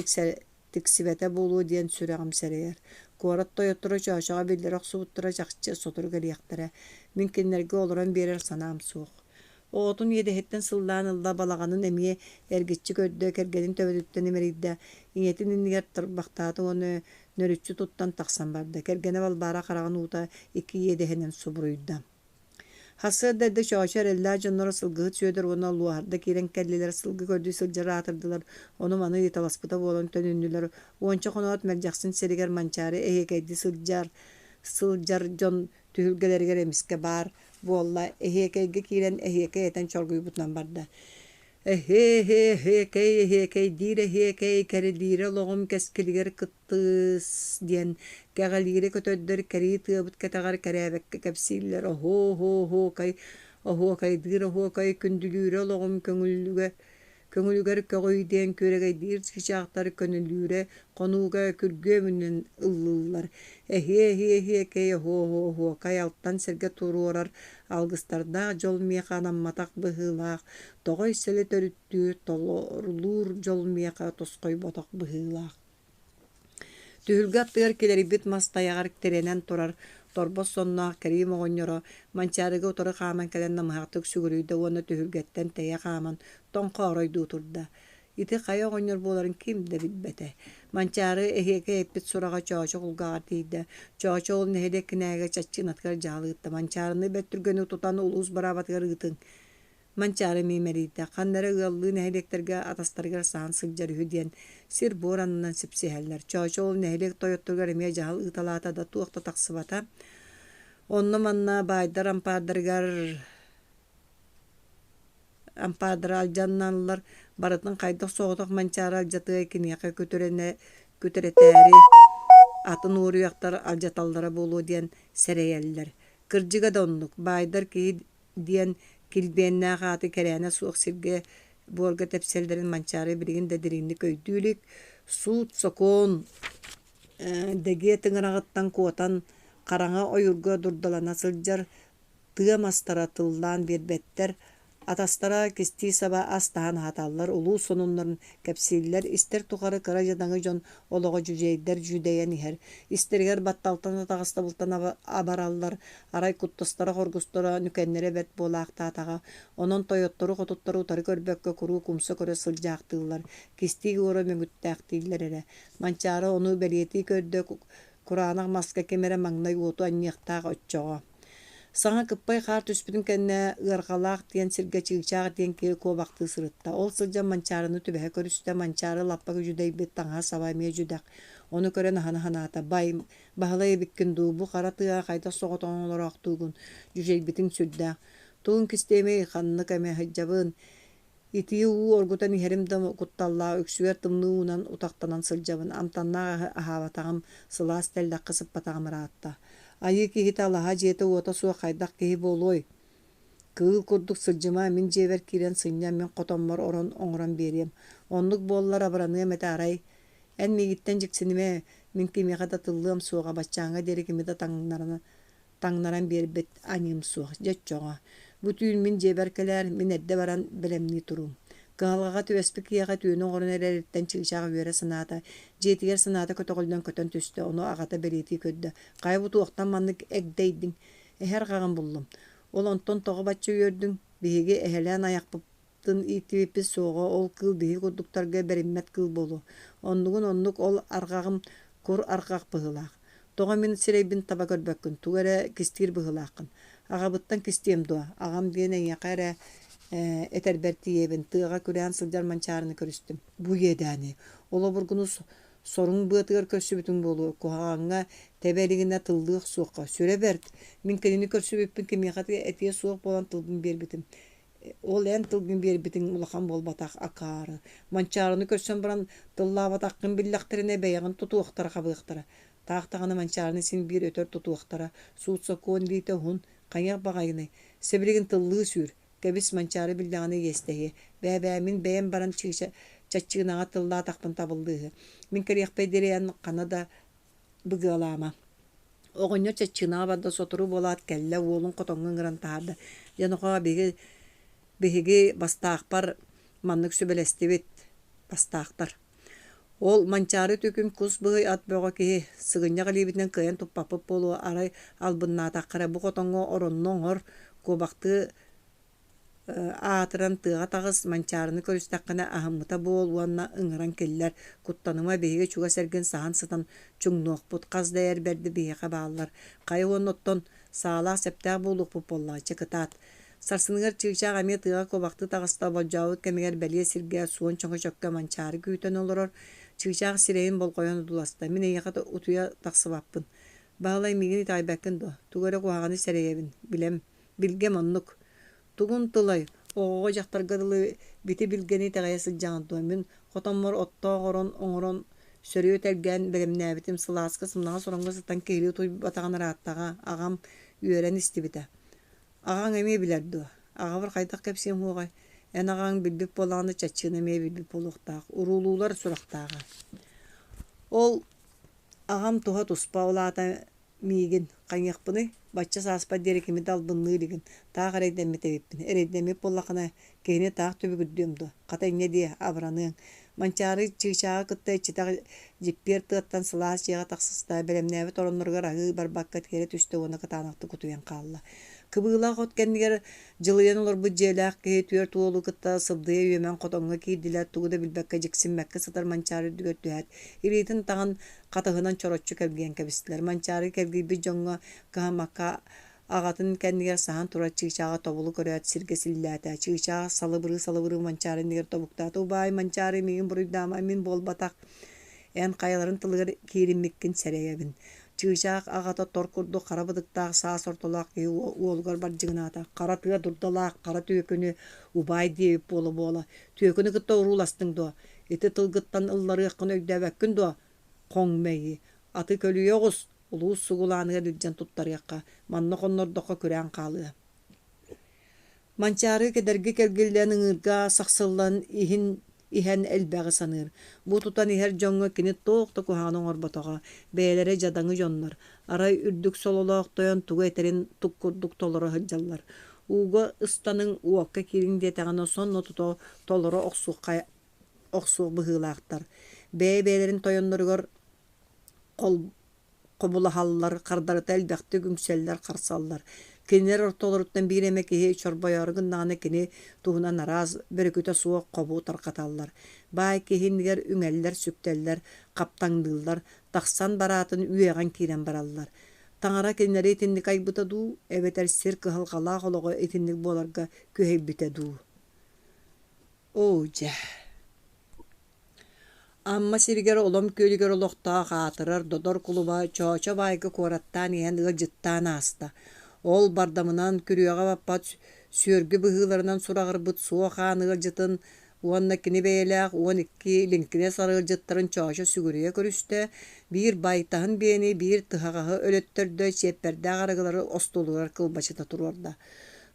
тиксибэтэ буолуо диэн сүрэҕим сэрэйэр. Куорат тойотторо Чоочоҕо биллэрэ охсубуттара чахчы сотору кэлиэхтэрэ. Мин кинилэргэ олорон биэрэр санаам суох. Оҕотун иэдэһиттэн сыллаан ылла, балаҕанын эмиэ эргиччи көрдө, кэргэнин төбөтүттэн имэрийдэ, ийэтин иннигэр тарбахтаата уонна нөрүччү туттан тахсан барда. Кэргэнэ Балбаара хараҕын уута икки иэдэһинэн субуруйда. Сарсыарда эрдэ Чоочо эрэллээх дьонноро Сылгыһыт Сүөдэр уонна Луоһарда киирэн кэллилэр, сылгы көрдүү сылдьар аатырдылар, ону-маны ыйыталаспыта буолан төнүннүлэр. Уонча хоноот Мэлдьэхсин сиригэр Манчаары эһиэкэйдии сылдьар сылдьар дьон түһүлгэлэригэр эмискэ баар буолла, эһиэкэйгэ киирэн эһиэкэй этэн чоргуйбутунан барда. Эһиэ-эһиэ-эһиэкэй, эһиэкэйдиир эһиэкэй, кэрилиирэ олоҕум кэскилигэр кыттыс диэн кэҕэлиирэ көтөрдөр кэрии тыабыт кэтэҕэр кэрээбэккэ кэпсииллэр оһуо-оһуо-оһуокай, оһуокайдыыр оһуокай, күндүлүүрэ олоҕум көҥүллүгэ Көҥүлүгэр көҕүй диэн күөрэгэйдиир чыычаахтар көнүлүүрэ хонууга күргүөмүнэн ыллыыллар: «Эһиэ-эһиэ-эһиэкэй, оһуо-оһуо-оһуокай, алтан сиргэ туруорар алгыстардаах дьол миэхэ анамматах быһыылаах, тоҕой сэлэ төрүттүүр, толорулуур дьол миэхэ тосхойботох быһыылаах» Түһүлгэ аттыгар килэрийбит мас тайаҕар тирэнэн турар торбос сонноох Кэриим оҕонньоро Манчаарыга утары хааман кэлэн намыһахтык сүгүрүйдэ уонна түһүлгэттэн тэйэ хааман тоҥхооройдуу турда. Ити хайа оҕонньор буоларын ким да билбэтэ. Манчаары эһиэкэй эппит сураҕа Чоочо кулгааҕар тиийдэ. Чоочо ол нэһилиэк кинээгэ чаччыынатыгар дьаһал ыытта. Манчаарыны бэрт түргэнник тутан улуус быраабатыгар ыытыҥ. Манчаары эмиэ мэлийдэ, ханна эрэ ыаллыы нэһилиэктэргэ атастарыгар саһан сылдьар үһү диэн сир-буор аннынан сипсиһэллэр. Чоочо ол нэһилиэк тойотторугар эмиэ дьаһал ыыталаата да туох да тахсыбата. Онно-манна баайдар ампаардарыгар ампаардара алдьаналлар, барытын хайдах соҕотох Манчаары алдьатыай киниэхэ күтүрэнэ күтүрэтээри атын уоруйахтар алдьаталлара буолуо диэн сэрэйэллэр. Кырдьыга да оннук, баайдар киһи диэн килбиэннээх ааты кэрээнэ суох сиргэ буорга тэпсэллэрин Манчаары билигин да дириҥник өйдүү илик. Суут-сокуон дэгиэ тыҥыраҕыттан куотан хараҥа ойуурга дурдалана сылдьар тыа мастара тыллаан биэрбэттэр, Атастара кистии-саба ас таһан аһаталлар, улуус сонуннарын кэпсииллэр, истэр тухары кыра дьадаҥы дьон олоҕо дьүдьэйдэр дьүдэйэн иһэр. Истэригэр батталтан атаҕастабылтан абараллар, арай куттастара-хоргустара нүкэннэрэ бэрт буолаахтаатаҕа. Онон тойоттору-хотуттары утары көрбөккө куруук умса көрө сылдьаахтыыллар, кистии уора мөҥүттээхтииллэр эрэ. Манчаары ону бэлиэтии көрдө, кураанах маска ким эрэ маҥнай уоту анньыахтаах оччоҕо. Саҥа кыппай хаар түспүтүн кэннэ Ыарҕалаах диэн сиргэ Чыычаах диэн киһи куобахтыы сырытта. Ол сылдьан Манчаарыны түбэһэ көрүстэ. Манчаары лаппа дьүдэйбит, таҥаһа-саба эмиэ дьүдэх. Ону көрөн аһына санаата: «Бай, Баһылай эбиккин дуу, бу хара тыаҕа хайдах соҕотоҕун олороохтуугун, дьүдьэйбитиҥ сүрдээх. Тугун кистиэмий, ханнык эмэ сылдьабын. Итии уу оргутан иһэрим да кутталлаах, үксүгэр тымныы уунан утахтанан сылдьабын, амтаннаах аһы аһаабатаҕым, сылаас тэллэххэ сыппатаҕым ыраатта. Айыы киһитэ алаһа дьиэтэ-уота суох хайдах киһи буолуой? Кыыл курдук сылдьыма, мин дьиэбэр киирэн сынньан, мин хотоммор орон оҥорон биэриэм. Оннук буоллар абыраныам этэ арай. Эн миигиттэн дьиксинимэ, Мин кимиэхэ да тыллыам суоҕа, баччааҥҥа диэри кими да таҥнаран таҥнаран биэрбит аньыым суох, дьэ оччоҕо. Бу түүн мин дьиэбэр кэлээр, мин эрдэ баран бэлэмнии туруум. Кыһалҕаҕа түбэспит киһиэхэ түүнү оҥорон эрэриттэн чыычаах үөрэ санаата, дьиэтигэр санаата көтөҕүллэн көтөн түстэ, ону аҕата бэлиэтии көрдө: «Хайа бу туохтан маннык эгдэйдиҥ? Эһэ арҕаҕын буллум. Ол онтон тоҕо бачча үөрдүҥ? Биһиги эһэлээн айахпыт тын ииттибиппит суоҕа, ол кыыл биһи курдуктарга бэриммэт кыыл буолуо. Оннугун оннук ол арҕаҕым кур арҕах быһыылаах. Тоҕо мин сирэйбин таба көрбөккүн, тугу эрэ кистиир быһыылааххын. Аҕабыттан кистиэм дуо? Аҕам диэн эйиэхэ эрэ этэрбэр тиийэбин, тыаҕа күрээн сылдьар манчаарыны көрүстүм. Бу иэдээни, ол обургуну соруҥ быатыгар көрсүбүтүҥ буолуо, куһаҕаҥҥа тэбэ илигинэ тыллыы охсуохха. Сүрэ бэрт, мин кинини көрсүбүппүн кимиэхэ да этиэ суох буолан тылбын биэрбитим. Ол эн тылгын биэрбитиҥ улахан буолбатах, акаары. Манчаарыны көрсөн баран тыллаабатаххын биллэхтэринэ бэйэҕин тутуохтара-хабыахтара. Таах даҕаны Манчаарыны син биир өтөр тутуохтара, суут-сокуон илиитэ уһун, хайыах баҕайыный? Сибилигин тыллыы сүүр, кэбис Манчаары биллэҕинэ иэстэһиэ. Бээ-бээ, мин бэйэм баран чыыча чаччыынаҕа тыллаатахпын табыллыыһы. Мин кэлиэхпэр диэри эн ханна да быгыалаама. Оҕонньор чаччыынаҕа барда, сотору буолаат кэллэ, уолун хотоҥҥо ыҥыран таһаарда: «Дьэ, нохоо, биһиги, биһиги бастаахпар маннык сүбэлэстибит, бастаахтар. Ол Манчаары түкүн кус быһый ат бөҕө киһи, сыгынньах илиибитинэн кыайан туппаппыт буолуо, арай албыннаатахха эрэ бу хотоҥҥо оронно оҥор, куобахтыы аатыран тыаҕа таҕыс, Манчаарыны көрүстэххинэ аһыммыта буол уонна ыҥыран киллэр, куттаныма биһиги чугас эргин саһан сытан чуҥнуохпут, хас да эр бэрдэ биһиэхэ бааллар, хайа уонна оттон саалаах сэптээх буолуохпут буоллаҕа, чэ кытаат. Сарсыныгар чыычаах эмиэ тыаҕа куобахтыы таҕыста, болдьообут кэмигэр бэлиэ сиргэ суон чөҥөчөккө Манчаары күүтэн олорор, чыычаах сирэйин болҕойон одууласта, мин эйиэхэ утуйа тахсыбаппын. Баһылай миигин итэҕэйбэккин дуо? Тугу эрэ куһаҕаны сэрэйэбин, билэм Билгэм оннук. Тугун тылай, оҕоҕо дьахтарга дылы бити билгэни итэҕэйэ сылдьаҕын дуо? Мин хотоммор оттоох орон оҥорон сөрүө тэлгээн бэлэмнээбитим сылааска сымнаҕас ороҥҥо сытан киһилии утуйбатаҕын ырааттаҕа, аҕам үөрэн истибитэ. Аҕаҥ эмиэ билэр дуо? Аҕабар хайдах кэпсиэм суоҕай? Эн аҕаҥ билбит буоллаҕына чаччыына эмиэ билбит буолуохтаах, уруулуулар сурахтааҕа. Ол аҕам туһа туспа, ол аата Миигин, хайыахпыный, бачча сааспар диэри кими да албынныы илигин, таах эрэйдэммит эбиппин, эрэйдэммит буоллаххына, киһини таах түбүгүрдүөм дуо, хата инньэ диэ, абыраныаҥ. Манчаары чыычааҕы кытта иччитэх дьиппиэр тыаттан сылаас дьиэҕэ тахсыста, бэлэмнээбит оронноругар аһыы барбакка тиэрэ түстэ уонна кытаанахтык утуйан хаалла. Кыбыылаах от кэннигэр дьылыйан олорбут дьиэлээх киһи түөрт уолу кытта сыбдыйа үөмэн хотоҥҥо киирдилэр, тугу да билбэккэ дьиксиммэккэ сытар Манчаары үрдүгэр түһээт, илиитин таҥан хатыһынан чороччу кэлгийэн кэбистилэр. Манчаары кэлгийбит дьоҥҥо кыһаммакка аҕатын кэннигэр саһан турар чыычааҕы тобулу көрөөт сиргэ силлээтэ. Чыычаах салыбырыы-салыбырыы Манчаары иннигэр тобуктаата: «Убаай, Манчаары, миигин буруйдаама, мин буолбатах. Эн хайаларын тылыгар киириммиккин сэрэйэбин». Чыычаах аҕата тор курдук хара бытыктаах саас ортолоох киһи уолугар бардьыгынаата: «Хара тыа дурдалаах, хара түөкүнү убаай диэбит буола-буола, түөкүнү кытта урууластыҥ дуо? Ити тылгыттан ылларыаххын өйдөөбөккүн дуо? Хоҥ мэйии, аты көлүйэ оҕус, улуус сугулааныгар илдьэн туттарыахха, манна хоннордоххо күрээн хаалыа. Манчаары кэдэрги кэлгиллэн ыҥыырга сахсыллан иһин иһэн элбэҕи саныыр. Бу тутан иһэр дьоҥҥо кини туох да куһаҕаны оҥорботоҕо, бэйэлэрэ дьадаҥы дьоннор, арай үрдүк сололоох тойон тугу этэрин тук курдук толоро сылдьаллар. Ууга ыстаныҥ, уокка киириҥ диэтэҕинэ сонно тута толоро охсуохха охсуох быһыылаахтар. Бэйэ-бэйэлэрин тойонноругар хобулаһаллар, хардарыта элбэхтик үҥсэллэр-харсаллар. Кинилэр ортолоруттан биир эмэ киһи чорбойоору гыннаҕына кини туһунан араас бөрүкүтэ суох хобу тарҕаталлар. Баай киһи иннигэр үҥэллэр-сүктэллэр, хаптаҥныыллар, тахсан бараатын үөҕэн киирэн бараллар. Таҥара кинилэри итинник айбыта дуу, эбэтэр сир кыһалҕалаах олоҕо итинник буоларга күһэйбитэ дуу? Оо дьэ Амма сиригэр Олом күөлүгэр олохтоох аатырар Додор кулуба Чоочо баайга куораттаан иһэн ыалдьыттаан ааста. Ол бардамынан күрүөҕэ баппат сүөргү быһыыларынан сураҕырбыт суох аан ыалдьытын уонна кини бэйэлээх 12 лиҥкинэс арыалдьыттарын Чоочо сүгүрүйэ көрүстэ, биир байтаһын биэни, биир тыһаҕаһы өлөттөрдө, чиэппэрдээх арыгылары остуолугар кылбачыта туруорда.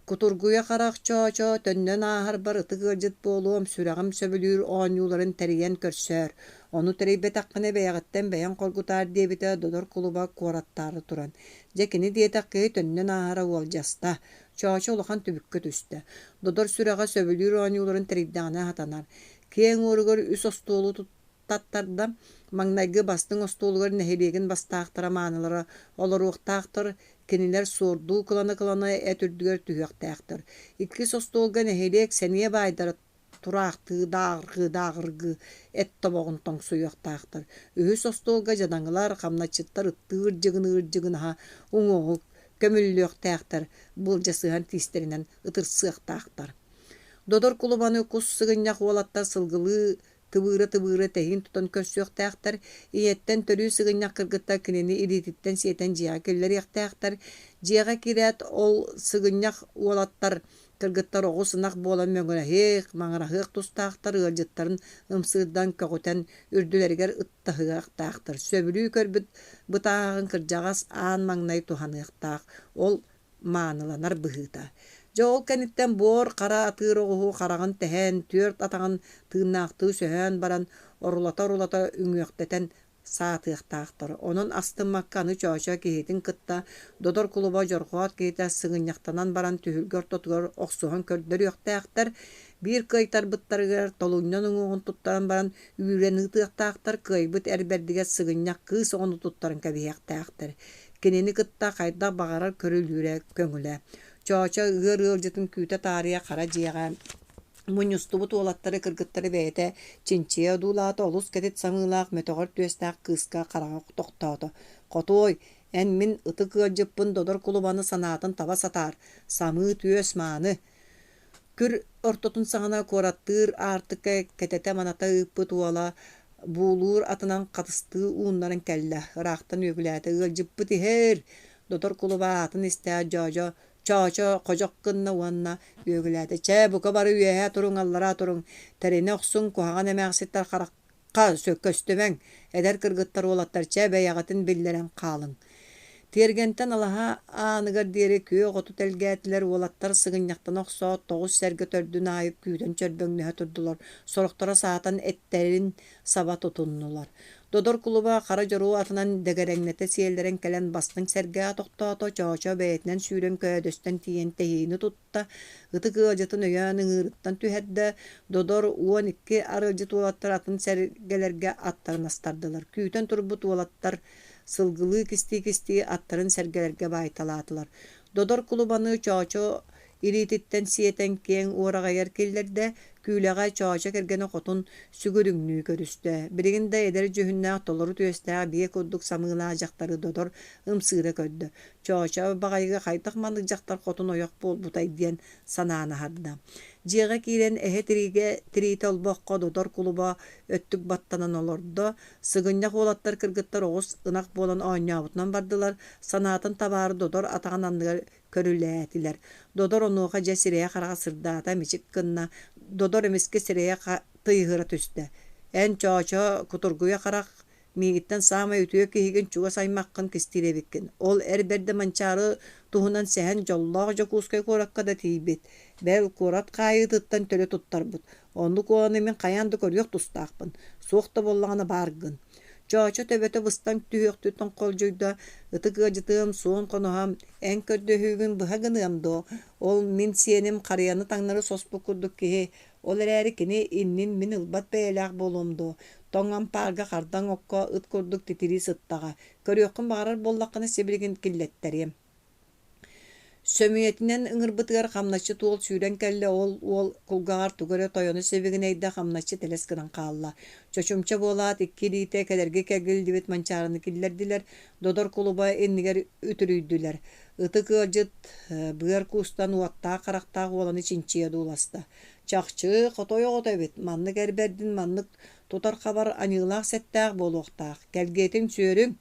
Кутургуйа харах Чоочо, төннөн ааһарбар ытык ыалдьыт буолуом, сүрэҕим сөбүлүүр оонньууларын тэрийэн көрсөөр. Ону тэрийбэтэххинэ бэйэҕиттэн бэйэҥ хоргутаар диэбитэ Додор кулуба куораттаары туран. Дьэ кини диэтэх киһи төннөн ааһара уолдьаста. Чоочо улахан түбүккэ түстэ. Додор сүрэҕэ сөбүлүүр оонньууларын тэрийдэҕинэ сатанар. Киэҥ уоругар үс остуолу таттарда. Маҥнайгы бастыҥ остуолугар нэһилиэгин бастаахтара маанылара олоруохтаахтар, кинилэр суордуу кылана-кылана эт үрдүгэр түһүөхтээхтэр. Иккис остуолга нэһилиэк сэниэ баайдара тураахтыы дааҕыргыы-дааҕыргыы эт тобоҕун тоҥсуйуохтаахтар. Үһүс остуолга дьадаҥылар, хамначчыттар ыттыыр дьыгыныыр-дьыгынаһа уҥуоҕу көмүллүөхтээхтэр, былдьасыһан тиистэринэн ытырсыахтаахтар. Додор кулубаны кус сыгынньах уолаттар сылгылыы тыбыыра-тыбыыра тэһиин тутан көрсүөхтээхтэр, ийэттэн төрүү сыгынньах кыргыттар кинини илиититтэн сиэтэн дьиэҕэ киллэриэхтээхтэр. Дьиэҕэ киирээт, ол сыгынньах уолаттар кыргыттар оҕус ынах буолан мөҥүрэһиэх, маҥыраһыах тустаахтар ыалдьыттарын ымсыырдан көҕүтэн үрдүлэригэр ыттаһыахтаахтар. Сөбүлүү көрбүт бытааһын кырдьаҕас аан маҥнай туһаныахтаах. Ол мааныланар быһыыта. Дьэ ол кэнниттэн буор хара атыыр оҕуһу хараҕын тэһэн, түөрт атаҕын тыыннаахтыы сөһөөн баран, орулата-орулата үҥүөхтэтэн саатыахтаахтар. Онон астыммакка аны Чоочо киһитин кытта Додор кулуба Дьорҕоот киһитэ сыгынньахтанан баран түһүлгэ ортотугар охсуһан көрдөрүөхтээхтэр. Биир кыайтарбыттарыгар толунньан уҥуоҕун туттаран баран үүрэн ыытыахтаахтар, кыайбыт эр бэрдигэр сыгынньах кыыс оҕону туттаран кэбиһиэхтээхтэр. Кинини кытта хайдах баҕарар көрүлүүрэ көҥүлэ. Чоочо ыар ыалдьытын күүтэ таарыйа хара дьиэҕэ мунньустубут уолаттары кыргыттары бэйэтэ чинчийэ одуулаата, олус кэтит самыылаах мөтөҕөр түөстээх кыыска хараҕа тохтоото. «Хотуой, эн мин ытык ыалдьыппын Додор кулубаны санаатын таба сатаар, самыы түөс мааны!» Күр ортотун саҕана куораттыыр аартыкка кэтэтэ-маната ыыппыт уола буулуур атынан хатыстыы ууннаран кэллэ, ыраахтан үөгүлээтэ: «Ыалдьыппыт иһэр!» Додор кулуба аатын истээт Дьоодьо Чоочо ходьох гынна уонна үөгүлээтэ: «Чэ, бука бары үөһээ туруҥ, аллараа туруҥ, тэринэ охсуҥ, куһаҕан эмээхситтэр харахха көстүмэҥ, эдэр кыргыттар, уолаттар, чэ, бэйэҕитин биллэрэн хаалыҥ». Тиэргэнтэн алаһа ааныгар диэри күөх оту тэлгээтилэр, уолаттар сыгынньахтана охсоот, тоҕус сэргэ төрдүн аайы күүтэн чөрбөҥнөһө турдулар, сорохторо саатан эттэрин саба тутуннулар. Додор кулуба хара дьоруо атынан дэгэрэҥнэтэ сиэллэрэн кэлэн бастыҥ сэргэҕэ тохтоото, Чоочо бэйэтинэн сүүрэн көөдөстөн тиийэн тэһиини тутта, ытык ыалдьытын өйөөн ыҥыырыттан түһэрдэ, Додор 12 арыалдьыт уолаттар атын сэргэлэргэ аттарын астардылар. Күүтэн турбут уолаттар сылгылыы кистии-кистии аттарын сэргэлэргэ баайталаатылар. Додор кулубаны Чоочо илиититтэн сиэтэн киэҥ уораҕайыгар киллэрдэ, күүлэҕэ Чоочо кэргэнэ хотун сүгүрүҥнүү көрүстэ. Билигин да эдэр дьүһүннээх толору түөстээх биэ курдук самыылаах дьахтары Додор ымсыыра көрдө. Чоочо баҕайыга хайдах маннык дьахтар хотун ойох буолбутай диэн санаан аһарда. Дьиэҕэ киирэн эһэ тириигэ тириитэ олбоххо Додор кулуба өттүк баттанан олордо, сыгынньах уолаттар кыргыттар оҕус ынах буолан оонньообутунан бардылар, санаатын табаары Додор атаҕын анныгар көрүлээтилэр. Додор онуоха дьэ сирэйэ-хараҕа сырдаата, мичик гынна. Додор эмискэ сирэйэ тыйыһыра түстэ. «Эн, Чоочо, кутургуйа харах, миигиттэн саамай үтүө киһигин чугас аймаххын кистиир эбиккин. Ол эр бэрдэ Манчаары туһунан сэһэн дьоллоох Дьокуускай куоракка да тиийбит. Бэл, куорат хаайыытыттан төлө туттарбыт. Оннук уоланы мин хайаан да көрүөх тустаахпын. Суох да буоллаҕына бааргын. Чоочо төбөтө быстан түһүөхтүү тоҥхолдьуйда, ытык ыалдьытыам суон хоноһом, эн көрдөһүүгүн быһа гыныам дуо? Ол мин сиэним харыйаны таҥнары соспут курдук киһи, ол эрээри кини иннин мин ылбат бэйэлээх буолуом дуо? Тоҥ ампаарга хардаҥ окко ыт курдук титирии сыттаҕа. Көрүөххүн баҕарар буоллаххына сибилигин киллэттэриэм. Сөмүйэтинэн ыҥырбытыгар хамначчыт уол сүүрэн кэллэ, ол уол кулгааҕар тугу эрэ тойону сибигинэйдэ, хамначчыт элэс гынан хаалла. Чочумча буолаат, икки илиитэ кэлэргэ кэргиллибит Манчаарыны киллэрдилэр, Додор кулуба иннигэр үтүрүйдүлэр. Ытык ыалдьыт быар куустан уоттаах харахтаах уоланы чинчийэ одууласта. Чахчы, хотой оҕото эбит, маннык эр бэрдин маннык тутар-хабар аньыылаах-сэттээх буолуохтаах. Кэлгиэтин сүөрүҥ,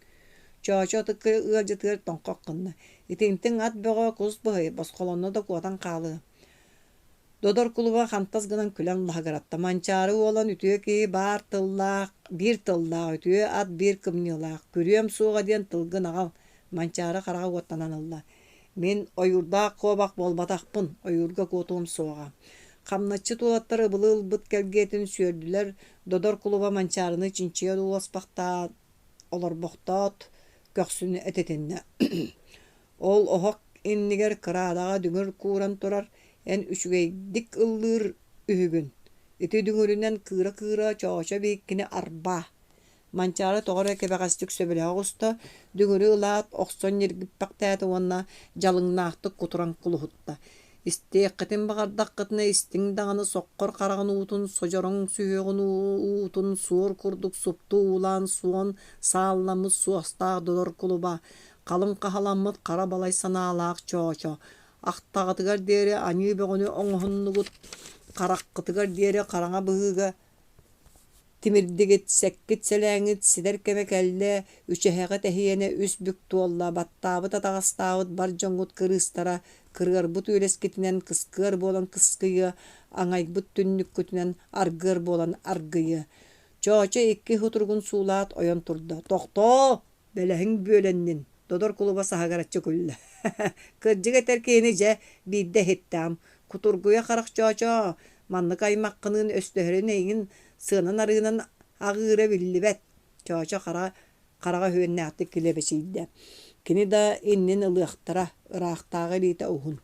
Чоочо ытыкка ыалдьытыгар тоҥхох гынна: «Итинтиҥ ат бөҕө кус быһый, босхолонно да куотан хаалыа» Додор кулуба хантас гынан күлэн лаһыгыратта: «Манчаары уолан үтүө киһи баар тыллаах, биир тыллаах, үтүө ат биир кымньыылаах, күрүөм суоҕа диэн тылгын аҕал» Манчаары хараҕа уоттанан ылла: «Мин ойуурдаах куобах буолбатахпын, ойуурга куотуом суоҕа» Хамначчыт уолаттар ыбылы ылбыт кэлгиэтин сүөрдүлэр, Додор кулуба Манчаарыны чинчийэ уласпахтаан олорбохтоот, көхсүн этитиннэ: «Ол оһох иннигэр кыраадаҕа дүҥүр кууран турар, эн үчүгэйдик ыллыыр үһүгүн, ити дүҥүрүнэн кыыра-кыыра Чоочо биһиккини арбаа» Манчаары тоҕо эрэ кэбэҕэстик сөбүлэһэ оҕуста, дүҥүрү ылаат, охсон ньиргиппэхтээтэ уонна дьалыҥнаахтык кутуран кулуһутта. Истиэххитин баҕардаххытына истиҥ даҕаны соххор хараҕын уутун, содьороҥ сүһүөҕүн уутун суор курдук супту уулаан суон саалламмыт суостаах додор кулуба, халыҥ хаһаламмыт хара балай санаалаах Чоочо, ахтаҕытыгар диэри аньыы бөҕөнү оҥоһуннугут, хараххытыгар диэри хараҥа быһыыга Тимирдигит, сэккит-сэлээҥҥит ситэр кэмэ кэллэ, үчэһэҕит эһиэнэ үс бүк туолла, баттаабыт атаҕастаабыт бар дьоҥҥут кырыыстара, кырыарбыт үөлэскитинэн кыскыар буолан кыскыйыа, аҥайбыт түннүккүтүнэн аргыар буолан аргыйыа. Чоочо икки сутуругун суулаат ойон турда: «Тохтоо! Бэлэһиҥ бүөлэннин, Додор кулуба саһыгыраччы күллэ. Кырдьык этэр киһини дьэ биирдэ иһиттэҕим. Кутургуйа харах Чоочоо, маннык аймаххыныын өстөһөрүн эйигин сыанан-арыынан аҕыыра биллибэт. Чоочо хара хараҕа үһүөннээхтик килэбэчийдэ. Кини да иннин ылыахтара, ыраахтааҕы илиитэ уһун.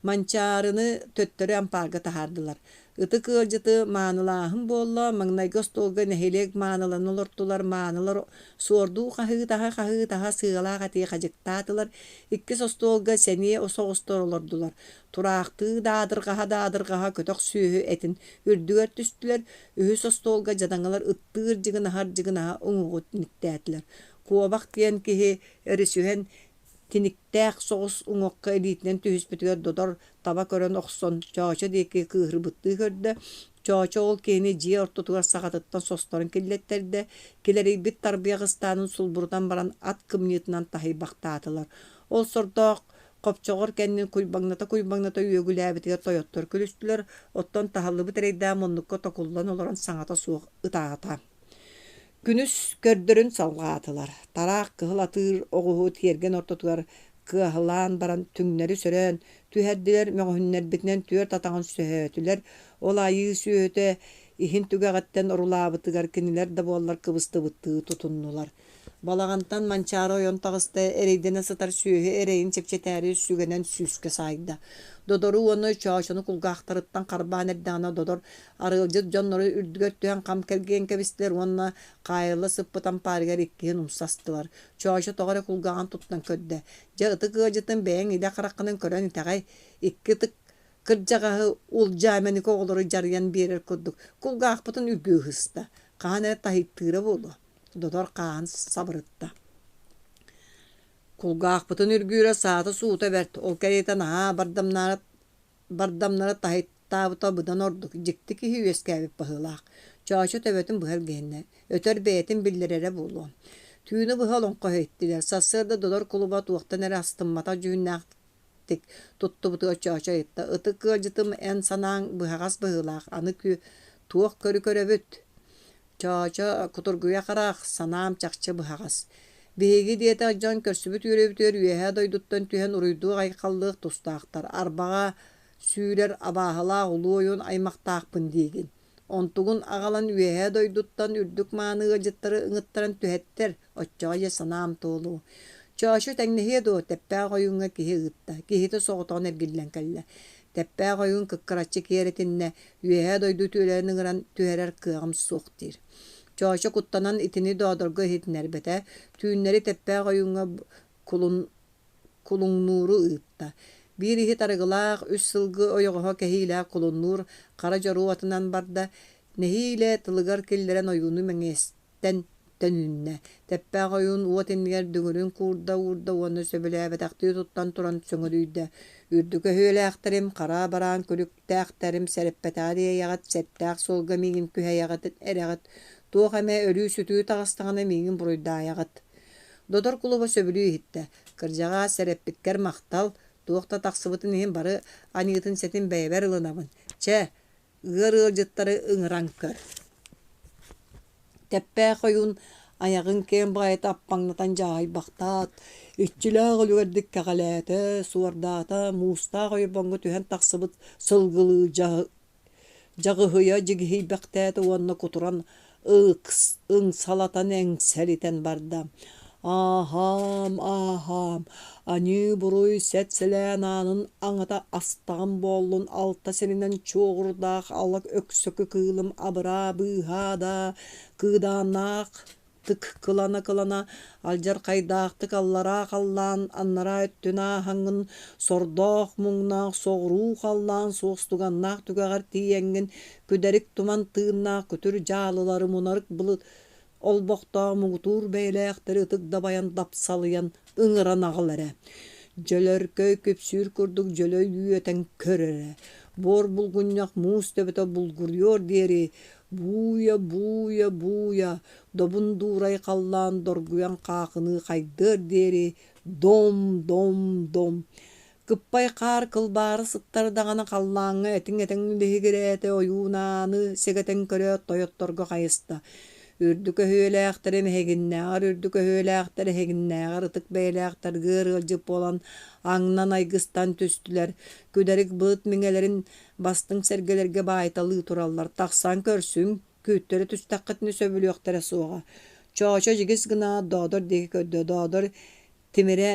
Манчаарыны төттөрү ампаарга таһаардылар. Ытык ыалдьыты маанылааһын буолла, маҥнайгы остуолга нэһилиэк мааныларын олортулар, маанылар суордуу хаһыытаһа-хаһыытаһа сыалаах этии хадьыктаатылар, иккис остуолга сэниэ соҕустар олордулар, тураахтыы даадырҕаһа-даадырҕаһа көтөх сүөһү этин үрдүгэр түстүлэр, үһүс остуолга дьадаҥылар ыттыыр дьыгынаһар-дьыгынаһа уҥуоҕу тиниктээтилэр. Куобах диэн киһи өрүсүһэн Тиниктээх соҕус уҥуохха илиитинэн түһүспүтүгэр Додор таба көрөн охсон, Чоочо диэки кыыһырбыттыы көрдө. Чоочо ол киһини дьиэ ортотугар саҕатыттан состорон киллэттэрдэ, килэрийбит тарбыйах ыстаанын сулбурутан баран ат кымньыытынан таһыйбахтаатылар. Ол сордоох хопчоҕор кэннин куйбаҥната-куйбаҥната үөгүлээбитигэр тойоттор күлүстүлэр, оттон таһыллыбыт эрэйдээх муннукка токуллан олорон саҥата суох ытаата. Күнүс көрдөрөн салҕаатылар, тараах кыһыл атыыр оҕуһу тиэргэн ортотугар кыаһылаан баран түҥнэри сөрөөн түһэрдилэр, мөҕүһүннэрбитинэн түөрт атаҕын сөһөөтүлэр, ол айыы сүөһүтэ иһин түгэҕиттэн орулаабытыгар кинилэр да буоллар кыбыстыбыттыы тутуннулар. Балаҕантан Манчаары ойон таҕыста, эрэйдэнэ сытар сүөһү эрэйин чэпчэтээри сүгэнэн сүүскэ саайда. Додору уонна Чоочону кулгаахтарыттан харбаан эрдэҕинэ Додор Арыалдьыт дьоннору үрдүгэр түһэн хам кэлгийэн кэбистилэр уонна хаайылла сыппыт ампаарыгар иккиһин умса астылар. Чоочо тоҕо эрэ кулгааҕын туттан көрдө. Дьэ, ытык ыалдьытын бэйэҥ илэ хараххынан көрөн итэҕэй, икки ытык кырдьаҕаһы улдьаа-мэник оҕолору дьарыйан биэрэр курдук кулгаахпытын үргүү ыһыста. Хаһан эрэ таһыйтыыра буолуо. Додор хааһын сабырытта. Кулгаахпытын үргүүрэ саата-суута бэрт, ол кэриэтэ наһаа бардамнаара бардамнара таһыйтаабыта быдан ордук, дьикти киһи үөскээбит быһыылаах. Чоочо төбөтүн быһа илгиһиннэ, өтөр бэйэтин биллэрэрэ буолуо. Түүнү быһа олоҥхо иһиттилэр, сарсыарда Додор кулуба туохтан эрэ астымматах дьүһүннээхтик туттубутугар Чоочо ыйытта: «Ытык ыалдьытым эн санааҥ быһаҕас быһыылаах, аны туох көрү көрөбүт?» Чоочо кутургуйа харах, санаам чахчы быһаҕас. Биһиги диэтэх дьон көрсүбүт үөрүүбүтүгэр үөһээ дойдуттан түһэн уруйдуох-айхаллыах тустаахтар, арбаҕа сүүрэр абааһылаах улуу ойуун аймахтаахпын диигин. Онтугун аҕалан үөһээ дойдуттан үрдүк мааны ыалдьыттары ыҥыттаран түһэттэр, оччоҕо дьэ санаам туолуо. Чоочо тэҥнэһиэ дуо, Тэппээх ойууҥҥа киһи ыытта, киһитэ соҕотоҕун эргиллэн кэллэ. Тэппээх ойуун кыккыраччы киэрэтиннэ, Үөһээ дойду үтүөлэрин ыҥыран түһэрэр кыаҕым суох диир. Чоочо куттанан итини Доодорго иһитиннэрбэтэ, түүннэри Тэппээх ойууҥҥа кулун кулуҥнууру ыытта. Биир иһит арыгылаах, үс сылгы ойоҕоһо кэһиилээх кулуннуур хара дьоруо атынан барда, нэһиилэ тылыгар киллэрэн ойууну мэҥиэс тэн төнүннэ. Тэппээх ойуун уот иннигэр дүҥүрүн куурда уурда уонна сөбүлээбэтэхтии туттан туран сөҥөрүйдэ: «Үрдүк өһүөлээхтэрим, хара бараан күлүктээхтэрим сэрэппэтэҕэ диэйэҕит, сэттээх суолга миигин күһэйэҕит эрэҕит, туох эмэ өлүү-сүтүү таҕыстаҕына миигин буруйдаайаҕыт». Додор кулуба сөбүлүү иһиттэ: «Кырдьаҕаас, сэрэппиккэр махтал, туох да тахсыбытын иһин бары аньыытын-сэтин бэйэбэр ылынабын. Чэ, ыар ыалдьыттары ыҥыран көр Тэппээх ойуун айаҕын киэҥ баҕайыта аппаҥнатан дьааһыйбахтаат, иччилээх үлүгэрдик кэҕэлээтэ, суордаата, муустаах ойбоҥҥо түһэн тахсыбыт сылгылыы. Дьаҕыһыйа дьигиһийбэхтээтэ уонна кутуран ыксалатан эҥсэлитэн барда: «Ааһаам, ааһаам, аньыы-буруй сэт-сэлээн аанын аҥата астаҕым буоллун алта сиринэн чуоҕурдаах ала өксөкү кыылым абыраа быыһаа да кыыдааннаах тык кылана-кылана алдьархайдаахтык аллараа халлаан аннараа өттүн ааһаҥҥын сордоох-муҥнаах соҕуруу халлаан суостуганнаах түгэҕэр тиийэҥҥин күдэрик туман тыыннаах күтүр дьаалылары мунарык былыт олбохтоох муҥутуур бэйэлээхтэри ытык дабайан дапсалыйан ыҥыран аҕал эрэ Дьөлөркөй күпсүүр курдук дьөлө үөтэн көр эрэ, буор булгунньах муус төбөтө булгуруйуор диэри бууйа-бууйа бууйа добун дуурай халлаан доргуйан хаахыныы хайдыар диэри дом-дом-дом Кыппай хаар кылбаара сыттар даҕаны халлааҥҥа этиҥ-этиҥ лиһигирээтэ ойуунааны сэгэтэн көрөөт тойотторго хайыста. Үрдүк өһүөлээхтэри эһигиннээҕэр үрдүк өһүөлээхтэр эһигиннээҕэр ытык бэйэлээхтэр ыар ыалдьыт буолан аҥнан айгыстан түстүлэр. Күдэрик былыт миҥэлэрин бастыҥ сэргэлэргэ баайталыы тураллар. Тахсан көрсүҥ, күүттэрэ түстэххитинэ сөбүлүөхтэрэ суоҕа. Чоочо дьигис гынаат Доодор диэки көрдө. Доодор тимирэ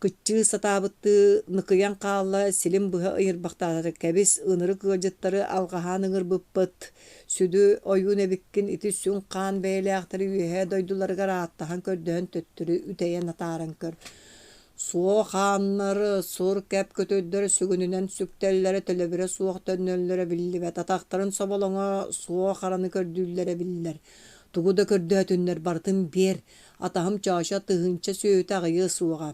Кыччыы сатаабыттыы ныкыйан хаалла, силин быһа ыйырбахтаата: «Кэбис, ынырык ыалдьыттары алҕаһаан ыҥырбыппыт, сүдү ойуун эбиккин, ити сүҥ хаан бэйэлээхтэри үөһээ дойдуларыгар ааттаһан-көрдөһөн төттөрү үтэйэн атааран көр. Суох хааннар, сур кэп көтөрдөр сүгүнүнэн сүктэллэрэ, төлөбүрэ суох төннөллөрө биллибэт, атахтарын соболоҥо суох араны көрдүүллэрэ биллэр. Тугу да көрдөөтүннэр барытын биэр, Атаһым Чоочо тыһыынча сүөһүтэ аҕыйыа суоҕа.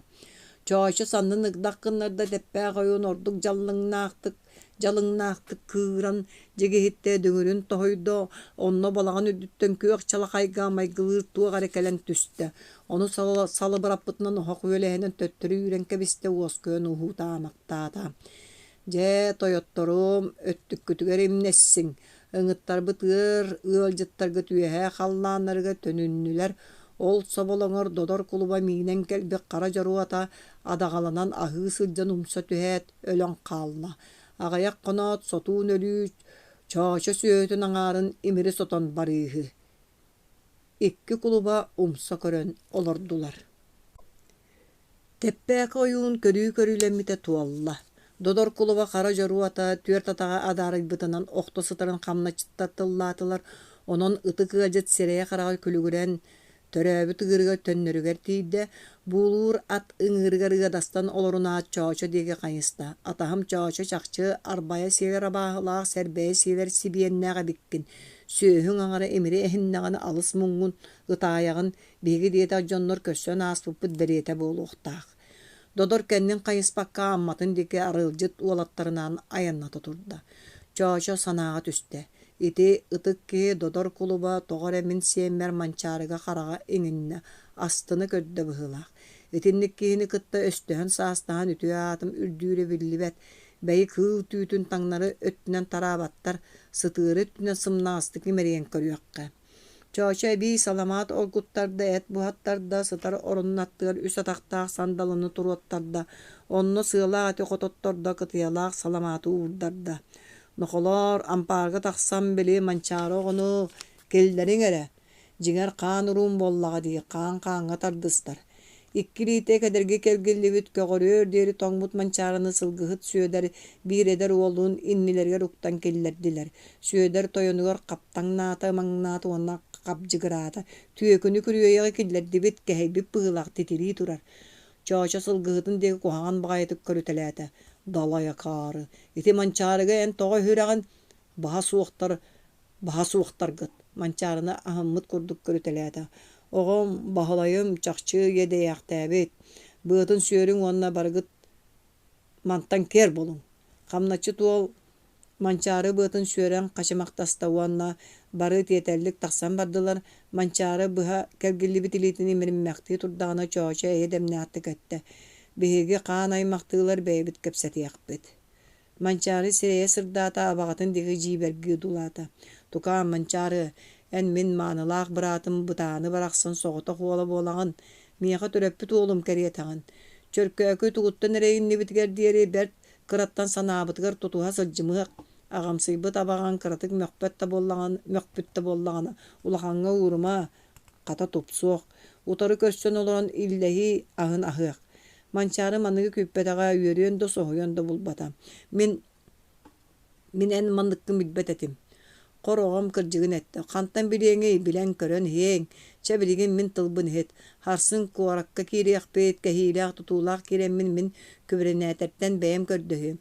Чоочо саннын ыгдах гыннарда Тэппээх ойуун ордук дьаллыҥнаахтык дьалыҥнаахтык кыыран дьигиһиттэ дүҥүрүн тоһуйда, онно балаҕан үрдүттэн күөх чалахайга майгылыыр туох эрэ кэлэн түстэ. Ону салыбыраппытынан оһох үөлэһинэн төттөрү үүрэн кэбистэ, уоскуйан уһуутаамахтаата. Дьэ, тойотторум, өттүккүтүгэр имнэссиҥ, Ыҥыттарбыт ыар ыалдьыттаргыт үөһээ халлааннарыгар төнүннүлэр, ол соболоҥор Додор кулуба миинэн кэлбит хара дьоруота адаҕаланан аһыы сылдьан умса түһээт, өлөн хаалла. Аҕыйах хоноот сотуун өлүү Чоочо сүөһүтүн аҥаарын имири сотон барыыһы. Икки кулуба умса көрөн олордулар. Тэппээки ойуун көрүү көрүүлэммитэ туолла. Додор кулуба хара дьоруота түөрт атаҕа адаарыйбытынан охто сытарын хамначчыттар тыллаатылар, онон ытык ыалдьыт сирэйэ-хараҕа күлүгүрэн, төрөөбүт ыырыгар төннөрүгэр тиийдэ, буулуур ат ыҥыырыгар ыадастан олорунаат Чоочо диэки хайыста: «Атаһым Чоочо чахчы арбайа сиэлэр абааһылаах, сэрбэйэ сиэлэр сибиэннээх эбиккин, сүөһүҥ аҥара имири эһиннэҕинэ алыс муҥҥун ытаайаҕын, Биһиги диэтэх дьоннор көрсөн ааспыппыт бэлиэтэ буолуохтаах. Додор кэннин хайыспакка Амматын диэки арыалдьыт уолаттарынаан айанната турда. Чоочо санааҕа түстэ. Ити ытык киһи Додор кулуба тоҕо эрэ мин сиэммэр Манчаарыга хараҕа иҥиннэ, астына көрдө быһыылаах. Итинник киһини кытта өстөһөн-саастаһан үтүө аатым үрдүүрэ биллибэт. Бэйи кыыл түүтүн таҥнары өттүнэн тараабаттар, сытыары өттүнэн сымнаҕастык имэрийэн көрүөххэ. Чоочо эбии саламаат оргуттарда, эт буһаттарда, сытар оронун аттыгар үс атахтаах сандалыны туруоттарда, онно сыалаах эти хототтордо, кытыйалаах саламааты уурдарда. Нохолоор, ампаарга тахсан, били Манчаары оҕону киллэриҥ эрэ, дьиҥэр хаан уруум буоллаҕа дии, хаан хааҥҥа тардыстар. Икки илиитэ кэдэрги кэлгиллибит көҕөрүөр диэри тоҥмут Манчаарыны сылгыһыт Сүөдэр биир эдэр уолун иннилэригэр уктан киллэрдилэр. Сүөдэр тойонугар хаптаҥнаата, ымаҥнаата уонна хабдьыгыраата: «Түөкүнү күрүөйэҕи киллэрдибит, кэһэйбит быһыылаах титирии турар». Чоочо сылгыһытын диэки куһаҕан баҕайытык көрүтэлээтэ: «Далай акаары, ити Манчаарыга эн тоҕо өһүрэҕин? Баһа суохтар баһа суохтаргыт Манчаарыны аһыммыт курдук көрүтэлээтэ: «Оҕом, Баһылайым чахчы иэдэйээхтээбит, быатын сүөрүҥ уонна барыгыт мантан киэр булуҥ». Хамначчыт уол Манчаары быатын сүөрэн хачымахтаста уонна бары тиэтэллик тахсан бардылар. Манчаары быһа кэлгиллибит илиитин имириммэхтии турдаҕына Чоочо эйэ дэмнээхтик эттэ: «Биһиги хаан аймахтыылар бэйэбит кэпсэтиэхпит». Манчаары сирэйэ сырдаата, абаҕатын диэки дьиибэргии одуулаата: «Тукаам, Манчаары, эн мин маанылаах быраатым Бытааны барахсан соҕотох уола буолаҕын, миэхэ төрөппүт уолум кэриэтэҕин. Чөркөөкү тугуттан эрэ иннибитигэр диэри бэрт кыраттан санаабытыгар тутуһа сылдьымыах. Аҕамсыйбыт абаҕаҥ кыратык мөхпөт да буоллаҕына, мөхпүт да буоллаҕына, улахаҥҥа уурума, хата тупсуох. Утары көрсөн олорон иллэһии аһын аһыах. Манчаары маныгы күүппэтэҕэ, үөрүөн да соһуйуон да булбата. Мин Мин эн манныккын билбэт этим. Хор оҕом кырдьыгын эттэ, хантан билиэҥий, билэн-көрөн иһиэҥ. Чэ, билигин мин тылбын иһит. Сарсын куоракка киириэхпит, кэһиилээх-тутуулаах киирэммин мин күбүрүнээтэртэн бэйэм көрдөһүөм.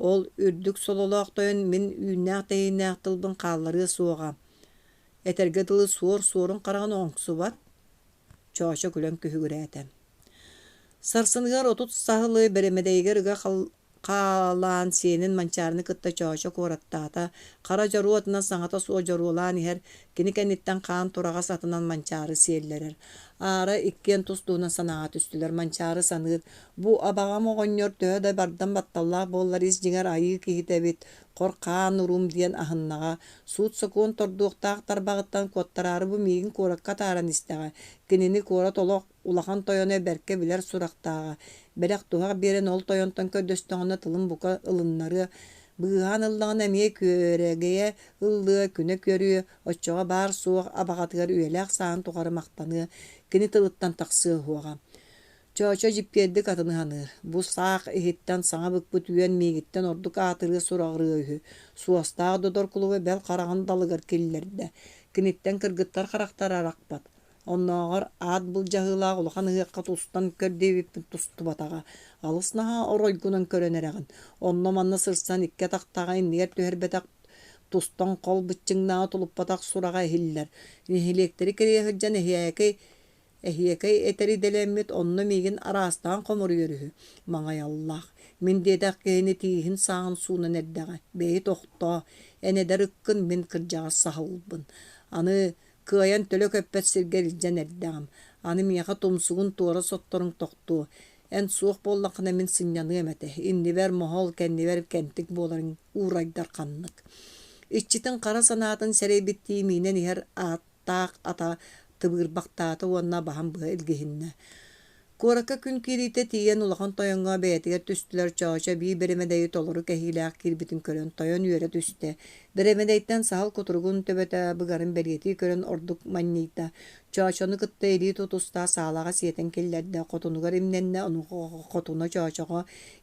Ол үрдүк сололоох тойон мин үүннээх-тэһииннээх тылбын хаалларыа суоҕа. Этэргэ дылы суор суорун хараҕын оҥсубат, Чоочо күлэн күһүгүрээтэ. Сарсыныгар 30 саһылы бэрэмэдэйигэр ыга хаалаан сиэнин Манчаарыны кытта Чоочо куораттаата, хара дьоруо атынан саҥата суох дьоруолаан иһэр, кини кэнниттэн хаан тураҕас атынан Манчаары сиэллэрэр. Аара иккиэн тус-туһунан санааҕа түстүлэр. Манчаары саныыр, бу абаҕам оҕонньор төһө да бардам батталлаах буоллар ис дьиҥэр айыы киһитэ эбит, хор хаан уруум диэн аһыннаҕа, суут-сокуон тордуохтаах тарбаҕыттан куоттараары бу миигин куоракка атааран истэҕэ, кинини куорат олох Улахан тойоно бэркэ билэр сурахтааҕа, бэлэх-туһах биэрэн ол тойонтон көрдөстөҕүнэ тылын бука ылыннарыа, быыһаан ыллаҕына эмиэ күөрэгэйэ ыллыа, күнэ көрүө, оччоҕо баар-суох абаҕатыгар үйэлээх сааһын тухары махтаныа, кини тылыттан тахсыа уһуоҕа. Чоочо дьиппиэрдик атыны саныыр, бу саах иһиттэн саҥа быкпыт үөн миигиттэн ордук аатырыа сураҕырыа үһү, суостаах Додор кулуба бэл хараҕын далыгар киллэрдэ, киниттэн кыргыттар харахтара арахпат, Оннооҕор аат былдьаһыылаах улахан ыһыахха тустан көр диэбиппин тустубатаҕа. Алыс наһаа оройгунан көрөн эрэҕин. Онно-манна сырсан икки атахтааҕа иннигэр түһэрбэтэх, тустан хол быччыҥнааҕы тулуппатах сураҕа иһиллэр. Нэһилиэктэри кэрийэ сылдьан эһиэкэй эһиэкэй этэр идэлэммит, онно миигин араастаан хомуруйар үһү. Маҥайаллаах. Мин диэтэх киһини тииһин сааҕын суунан эрдэҕэ. Бэйи тохтоо, эн эдэр ыккын, мин кырдьаҕас саһылбын. Аны Кыайан төлө көппөт сиргэ илдьэн эрдэҕим. Аны миэхэ тумсугун туора сотторуҥ тохтуо. Эн суох буоллаххына мин сынньаныам этэ. Иннибэр моһол, кэннибэр кэнтик буоларыҥ уурайдар ханнык. Иччитин хара санаатын сэрэйбиттии миинэн иһэр ааттаах ата тыбыырбахтаата уонна баһан быһа илгиһиннэ. Куоракка күн киириитэ тиийэн улахан тойоҥҥо бэйэтигэр түстүлэр Чоочо биир бэрэмэдэйи толору кэһиилээх киирбитин көрөн тойон үөрэ түстэ. Бэрэмэдэйтэн саһыл кутуругун төбөтө быгарын бэлиэтии көрөн ордук манньыйда. Чоочону кытта илии тутуста саалаҕа сиэтэн киллэрдэ, хотунугар имнэннэ, онуоха хотуна Чоочоҕо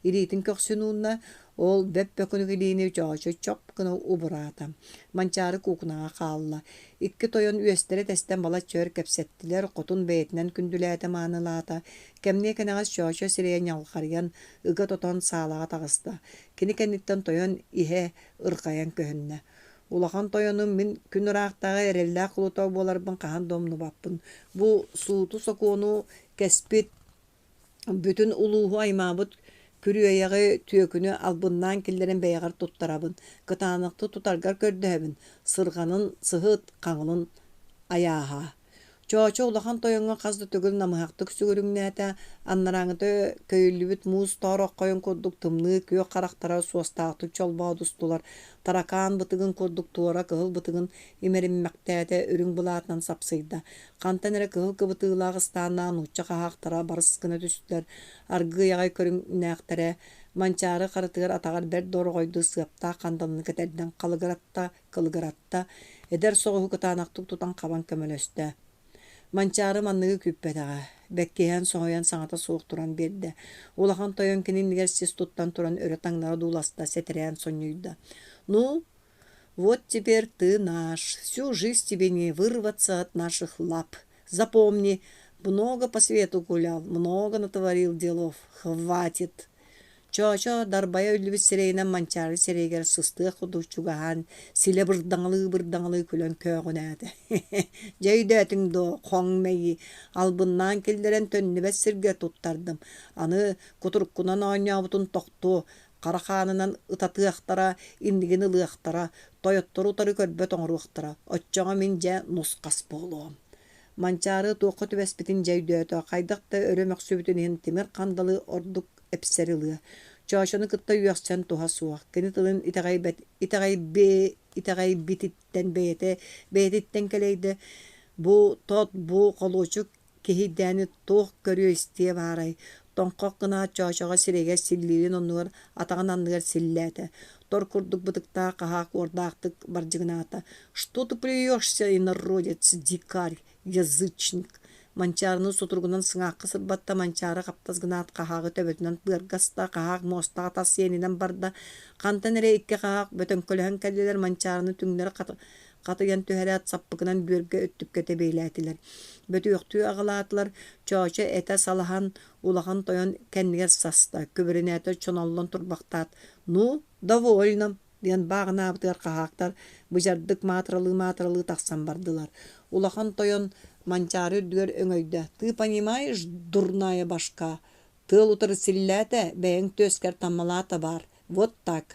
илиитин көхсүн уунна, ол бөп-бөкүнүк илиини Чоочо чоп гына убураата. Манчаары куукунаҕа хаалла. Икки тойон үөстэрэ тэстэн балачча өр кэпсэттилэр, хотун бэйэтинэн күндүлээтэ-маанылаата. Кэмниэ кэнэҕэс Чоочо сирэйэ ньалҕарыйан, ыга тотон саалаҕа таҕыста. Кини кэнниттэн тойон иһэ ырҕайан көһүннэ. Улахан тойонум мин күн ыраахтааҕы эрэллээх кулута буоларбын хаһан да умнубаппын. Бу сууту-сокуону кэспит Бүтүн улууһу аймаабыт күрүөйэҕи, түөкүнү албыннаан киллэрэн бэйэҕэр туттарабын, кытаанахтык тутаргар көрдөһөбүн, сырҕанын сыһыт, хаҥылын айааһаа. Чоочо улахан тойоҥҥо хас да төгүл намыһахтык сүгүрүҥнээтэ, анарааҥҥыта көйүллүбүт муус тоороххойун курдук тымныы күөх харахтара суостаахтык чолбоодустулар, таракаан бытыгын курдук туора кыһыл бытыгын имэриммэхтээтэ, үрүҥ былаатынан сапсыйда. Хантан эрэ кыһыл кыбытыылаах ыстааннаах нуучча хаһаахтара барыс гына түстүлэр, аргыый аҕай көрүҥнээхтэрэ, Манчаары харытыгар атаҕар бэрт дороҕойдуу сыаптаах хандалыны кэтэрдэн халыгыратта, кылыгыратта, эдэр соҕуһу кытаанахтык тутан хабан көмөлөстө. Манчаары манныгы күүппэтэҕэ, бэккиһээн соһуйан саҥата суох туран биэрдэ. Улахан тойон кини иннигэр сис туттан туран өрө таҥнара дууласта, сэтэрээн сонньуйда. «Ну, Вот теперь ты наш, всю жизнь тебе не вырваться от наших лап. Запомни, много по свету гулял, много натворил делов, хватит. Чоочо дарбайа үллүбүт сирэйинэн Манчаары сирэйигэр сыстыах курдук чугаһаан, силэ бырдаҥалыы-бырдаҥалыы күлэн көөҕүнээтэ. Дьэ өйдөөтүҥ дуо, хоҥ мэйии, албыннаан киллэрэн төннүбэт сиргэ туттардым. Аны кутуруккунан оонньообутун тохтуо, хара хаанынан ытатыахтара, иннигин ылыахтара, тойоттору утары көрбөт оҥоруохтара, оччоҕо мин дьэ нус-хас буолуом. Манчаары туохха түбэспитин дьэ өйдөөтө, хайдах да өрө мөхсүбүтүн иһин тимир хандалы ордук эпсэри ылыа. Чоочону кытта үөхсэн туһа суох, кини тылын итэҕэйбэт итэҕэйби итэҕэйбититтэн бэйэтэ бэйэтиттэн кэлэйдэ, бу тот, бу холуочук Киһийдээни туох көрүө-истиэ баарай, тоҥхох гынаат Чоочоҕо сирэйигэр силлиирин оннугар атаҕын анныгар силлээтэ, тор курдук бытыктаах хаһаак уордаахтык бардьыгынаата: «Что ты плюешься, инородец, дикарь, язычник?» Манчаарыны сутуругунан сыҥаахха сырбатта, Манчаары хаптас гынаат хаһааҕы төбөтүнэн быарга аста, хаһаак муостаҕа тас сиэнинэн барда. Хантан эрэ икки хаһаак бөтөҥкөлөһөн кэллилэр, Манчаарыны түҥнэри хатыйан түһэрээт саппыкынан бүөргэ өттүккэ тэбиэлээтилэр. Бөтүөхтүү аҕылаатылар, Чоочо этэ салаһан улахан тойон кэннигэр саста, күбүрүнээтэ чоноллон турбахтаат: «Ну, довольно!» диэн бааҕынаабытыгар хаһаактар быдьардык маатыралыы-маатыралыы тахсан бардылар. Улахан тойон Манчаары үрдүгэр өҥөйдө: «Ты понимаешь, дурная башка, тыал утары силлээтэ, бэйэҥ түөскэр таммалаата баар, вот так!»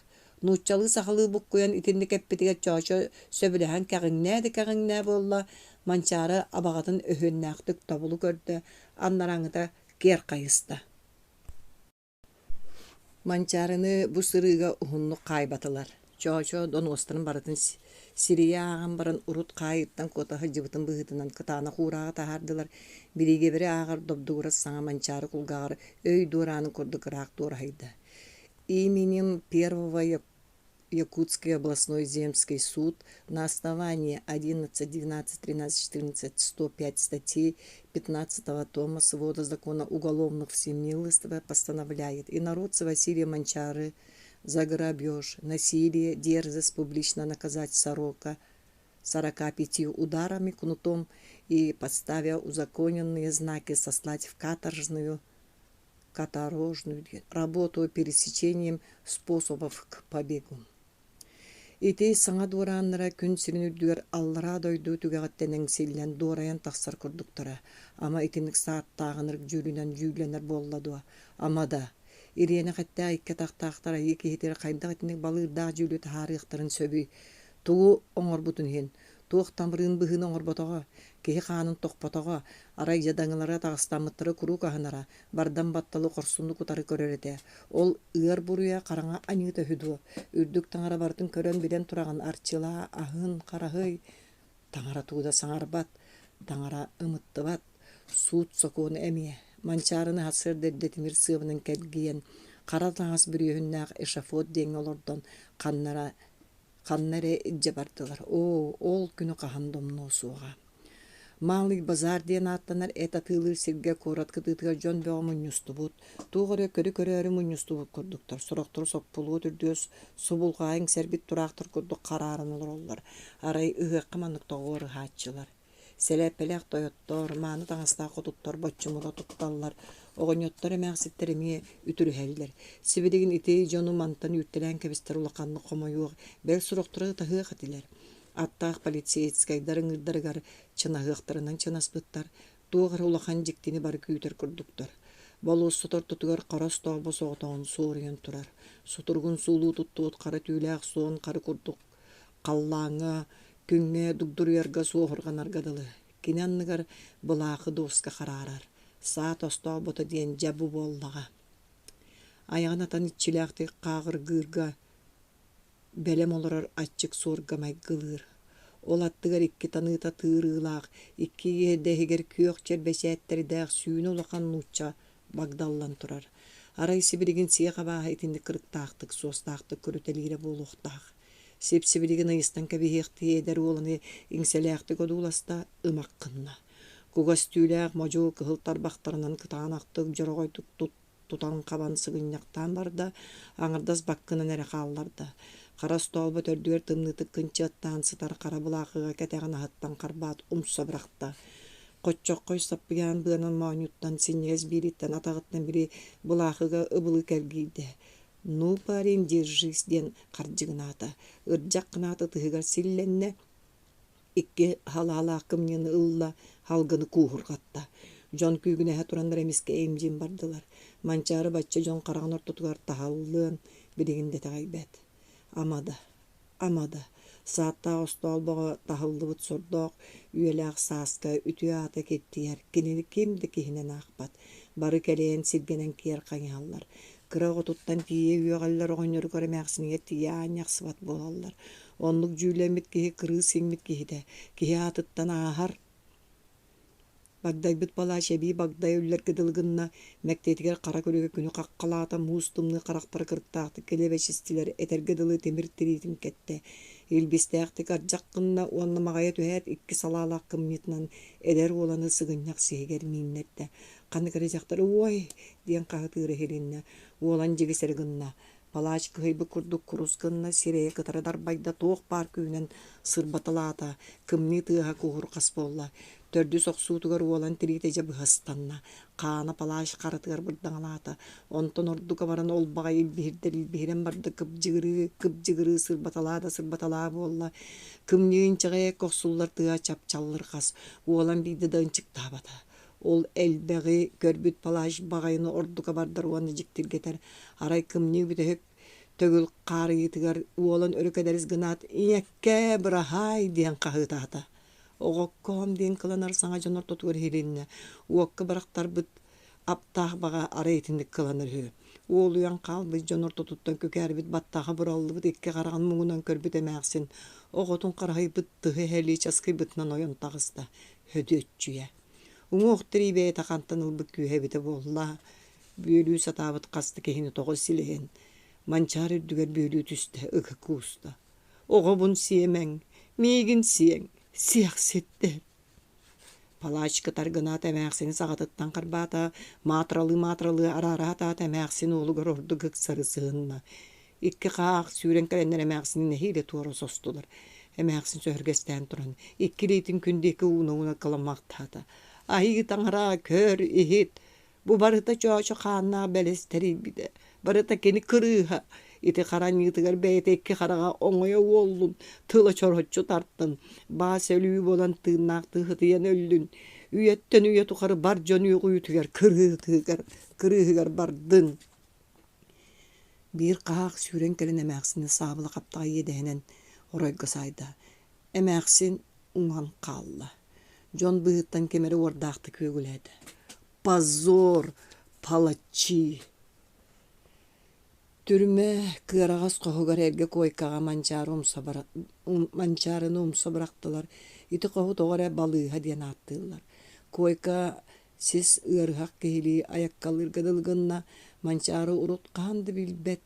Нууччалыы-сахалыы буккуйан итинник эппитигэр Чоочо сөбүлэһэн кэҕиҥнээ да кэҕиҥнээ буолла, Манчаары абаҕатын өһүөннээхтик тобулу көрдө, анарааҥҥыта киэр хайыста. Манчаарыны бу сырыыга уһуннук хаайбатылар. Чоочо донуостарын барытын сирийэ ааҕан баран урут хаайыыттан куота сылдьыбытын быһыытынан кытаанах уурааҕы таһаардылар. Бириигэбэри ааҕар добдугурас саҥа Манчаары кулгааҕар өй дуораанын курдук ыраах дуораһыйда. Именем первого Якутский областной земский суд на основании 11, 12, 13, 14, 105 статей 15 тома свода закона уголовных всемилостиво постановляет инородца Василия Манчары за грабеж, насилие, дерзость публично наказать сорока 45 ударами кнутом и, подставя узаконенные знаки, сослать в каторжную каторожную работу пересечением способов к побегу. Ити саҥа дуорааннара күн сирин үрдүгэр аллараа дойду түгэҕиттэн эҥсиллэн дуорайан тахсар курдуктара. Ама итинник сааттааҕынырык дьүүлүнэн дьүүллэнэр буолла дуо? Ама да, ириэнэх эттээх икки атахтаахтар айыы киһитигэр хайдах итинник балыырдаах дьүүлү таһаарыахтарын сөбүй? Тугу оҥорбутун иһин, туох тамырыын быһыыны оҥорботоҕо, киһи хаанын тохпотоҕо, арай дьадаҥылара таҕыстаммыттара куруук аһынара, бардам батталы хорсуннук утары көрөр этэ. Ол ыар буруйа хараҥа аньыыта үһү дуо? Үрдүк таҥара барытын көрөн-билэн тураҕын арчылаа, аһын, хараһый. Таҥара тугу да саҥарбат, таҥара ымыттыбат. Суут-сокуон эмиэ. Манчаарыны сарсыарда эрдэ тимир сыабынан кэлгийэн, хара таҥас бүрүөһүннээх эшафот диэҥҥэ олордон ханнара ханна эрэ илдьэ бардылар. Оо, ол күнү хаһан да умнуо суоҕа. Малый базар диэн ааттанар эт атыылыыр сиргэ куорат кытыытыгар дьон бөҕө мунньустубут, туох эрэ көрү-көрөөрү мунньустубут курдуктар, сорохторо соппулуот үрдүгэр субулҕаа иҥсэрбит тураахтар курдук харааран олороллор. Арай ыһыахха маннык тоҕо ыһааччылар. Сэлээппэлээх тойоттор, мааны таҥастаах хотуттар боччумура тутталлар, оҕонньоттор эмээхситтэр эмиэ үтүрүһэллэр. Сибилигин ити дьону мантан үүртэлээн кэбистэр улаханнык хомойуох, бэл сорохторо ытаһыах этилэр. Аттаах полицейскайдар ыҥыырдарыгар чынаһыахтарынан чынаспыттар, туох эрэ улахан дьиктини бары күүтэр курдуктар. Болуоссат ортотугар хара остоолбо соҕотоҕун суоруйан турар. Сутуругун суулуу туттубут хара түүлээх суон хары курдук халлааҥҥа, күҥҥэ дугдуруйарга суоһурҕанарга дылы. Кини анныгар былаахы дуоска хараарар. Саа тостообото диэн дьэ бу буоллаҕа. Айаҕын атан иччилээхтик хааҕыргыырга бэлэм олорор аччык суорга майгылыыр. Ол аттыгар икки таныыта тыырыылаах, икки иэдэһигэр күөх чэрбэчээттэрдээх сүүнэ улахан нуучча багдаллан турар. Арай сибилигин сиэх абааһы итинник кырыктаахтык, суостаахтык көрүтэлиирэ буолуохтаах. Сип-сибилигин ыйыстан кэбиһиэхтии эдэр уоланы иҥсэлээхтик одууласта, ымах гынна. Кугас түүлээх модьу кыһыл тарбахтарынан кытаанахтык дьороҕойдук тут тутан-хабан сыгынньахтаан барда, аҥардас баккынан эрэ хаалларда. Хара остоолбо төрдүгэр тымныытык кынчыаттаан сытар хара былаахыга кэтэҕин аһыттан харбаат умса бырахта. Хоччоххой саппыйаан быанан моонньуттан синньигэс биириттэн атаҕыттан били былаахыга ыбылы кэлгийдэ. «Ну, парень, держись» диэн хардьыгынаата. Ырдьах гынаат ытыһыгар силлэннэ, икки халаалаах кымньыыны ылла, халгыны кууһурҕатта. Дьон күүгүнэһэ тураннар эмискэ эйимдьин бардылар. Манчаары бачча дьон хараҕын ортотугар таһаллыан билигин да итэҕэйбэт. Ама да, ама да, сааттаах остоолбоҕо таһыллыбыт сордоох үйэлээх сааска үтүө аата киртийэр, кинини ким да киһинэн аахпат. Бары кэлэйэн сиргэнэн киэр хайыһаллар. Кыра оҕотуттан тиийэ үөҕэллэр оҕонньоругар эмээхсинигэр тиийэ аанньахсыбат буолаллар. Оннук дьүүллэммит киһи кырыыс иҥмит киһитэ, киһи аатыттан ааһар. Багдайбыт палач эбии багдайа үллэргэ дылы гынна, мэктиэтигэр хара күлүгэ күнү хаххалаата, муус тымныы харахтара кырыктаахтык килэбэчистилэр, этэргэ дылы тимир тириитин кэттэ. Илбистээхтик ардьах гынна уонна маҕайа түһээт икки салаалаах кымньыытынан эдэр уоланы сыгынньах сиһигэр мииннэрдэ. Ханнык эрэ дьахтар «Уой!» диэн хаһытыыра иһилиннэ. Уолан дьигис эрэ гынна. Палач кыһыйбыт курдук курус гынна, сирэйэ кытары дарбайда, туох баар күүһүнэн сырбаталаата, кымньыы тыаһа куһурҕас буолла. Төрдүс охсуутугар уолан тириитэ дьэ быһа ыстанна, хаана палач харатыгар бырдаҥалаата. Онтон ордук абаран ол баҕайы илбиһирдэр илбиһирэн барда, кыбдьыгырыы, кыбдьыгырыы сырбаталаа да сырбаталаа буолла. Кымньыы инчэҕэй эккэ охсуллар тыаһа чап-чаллырҕас, уолан биирдэ да ынчыктаабата. Ол элбэҕи көрбүт палач баҕайыны ордук абардар уонна дьиктиргэтэр. Арай кымньыы бүтэһик төгүл хаарыйыытыгар уолан өрө кэдэрис гынаат «Ийэккээ, быраһаай!» диэн хаһыытаата. Оҕоккоом диэн кыланар саҥа дьон ортотугар иһилиннэ. Уокка бырахтарбыт аптаах баҕа арай итинник кыланар үһү. Уолуйан хаалбыт дьон ортотуттан күкээрбит баттаҕа бураллыбыт икки хараҕын муҥунан көрбүт эмээхсин оҕотун хараһыйбыт тыһы эһэлии часкыйбытынан ойон таҕыста. Һөдүөччүйэ. Уҥуох тирии бэйэтэ хантан ылбыт күүһэ эбитэ буолла, бүөлүү сатаабыт хас да киһини тоҕо силэйэн, манчаары үрдүгэр бүөлүү түстэ, ыга кууста. «Оҕобун сиэмэҥ, миигин сиэҥ, сиэхситтэр!» Палач кытар гынаат эмээхсини саҕатыттан харбаата, маатыралыы-маатыралыы араара сатаата эмээхсин уолугар ордук ыксары сыһынна. Икки хаах сүүрэн кэлэннэр эмээхсини нэһиилэ туора состулар. Эмээхсин сөһүргэстээн туран, икки илиитин күн диэки ууна-ууна кыламмахтаата. «Айыы таҥара, көр, иһит! Бу барыта чоочо хааннаах бэлэс тэрийбитэ, барыта кини кырыыһа. Ити хара аньыытыгар бэйэтэ икки хараҕа оҥойо уоллун, тыла чороччу тартын, баас өлүү буолан тыыннаахтыы ытыйан өллүн, үйэттэн үйэ тухары бар дьон үөҕүүтүгэр кырыытыгар кырыыһыгар бардын Биир хаһаах сүүрэн кэлэн эмээхсини саабыла хаптаҕай иэдэһинэн оройго саайда. Эмээхсин уҥан хаалла. Дьон быыһыттан ким эрэ уордаахтык үөгүлээтэ: «Позор! Палачи!» Түрмэ кыараҕас хоһугар эргэ куойкаҕа Манчаары умса Манчаарыны умса бырахтылар. Ити хоһу тоҕо эрэ балыыһа диэн ааттыыллар. Куойка сис ыарыһах киһилии айаккалыырга дылы гынна, Манчаары урут хаһан да билбэт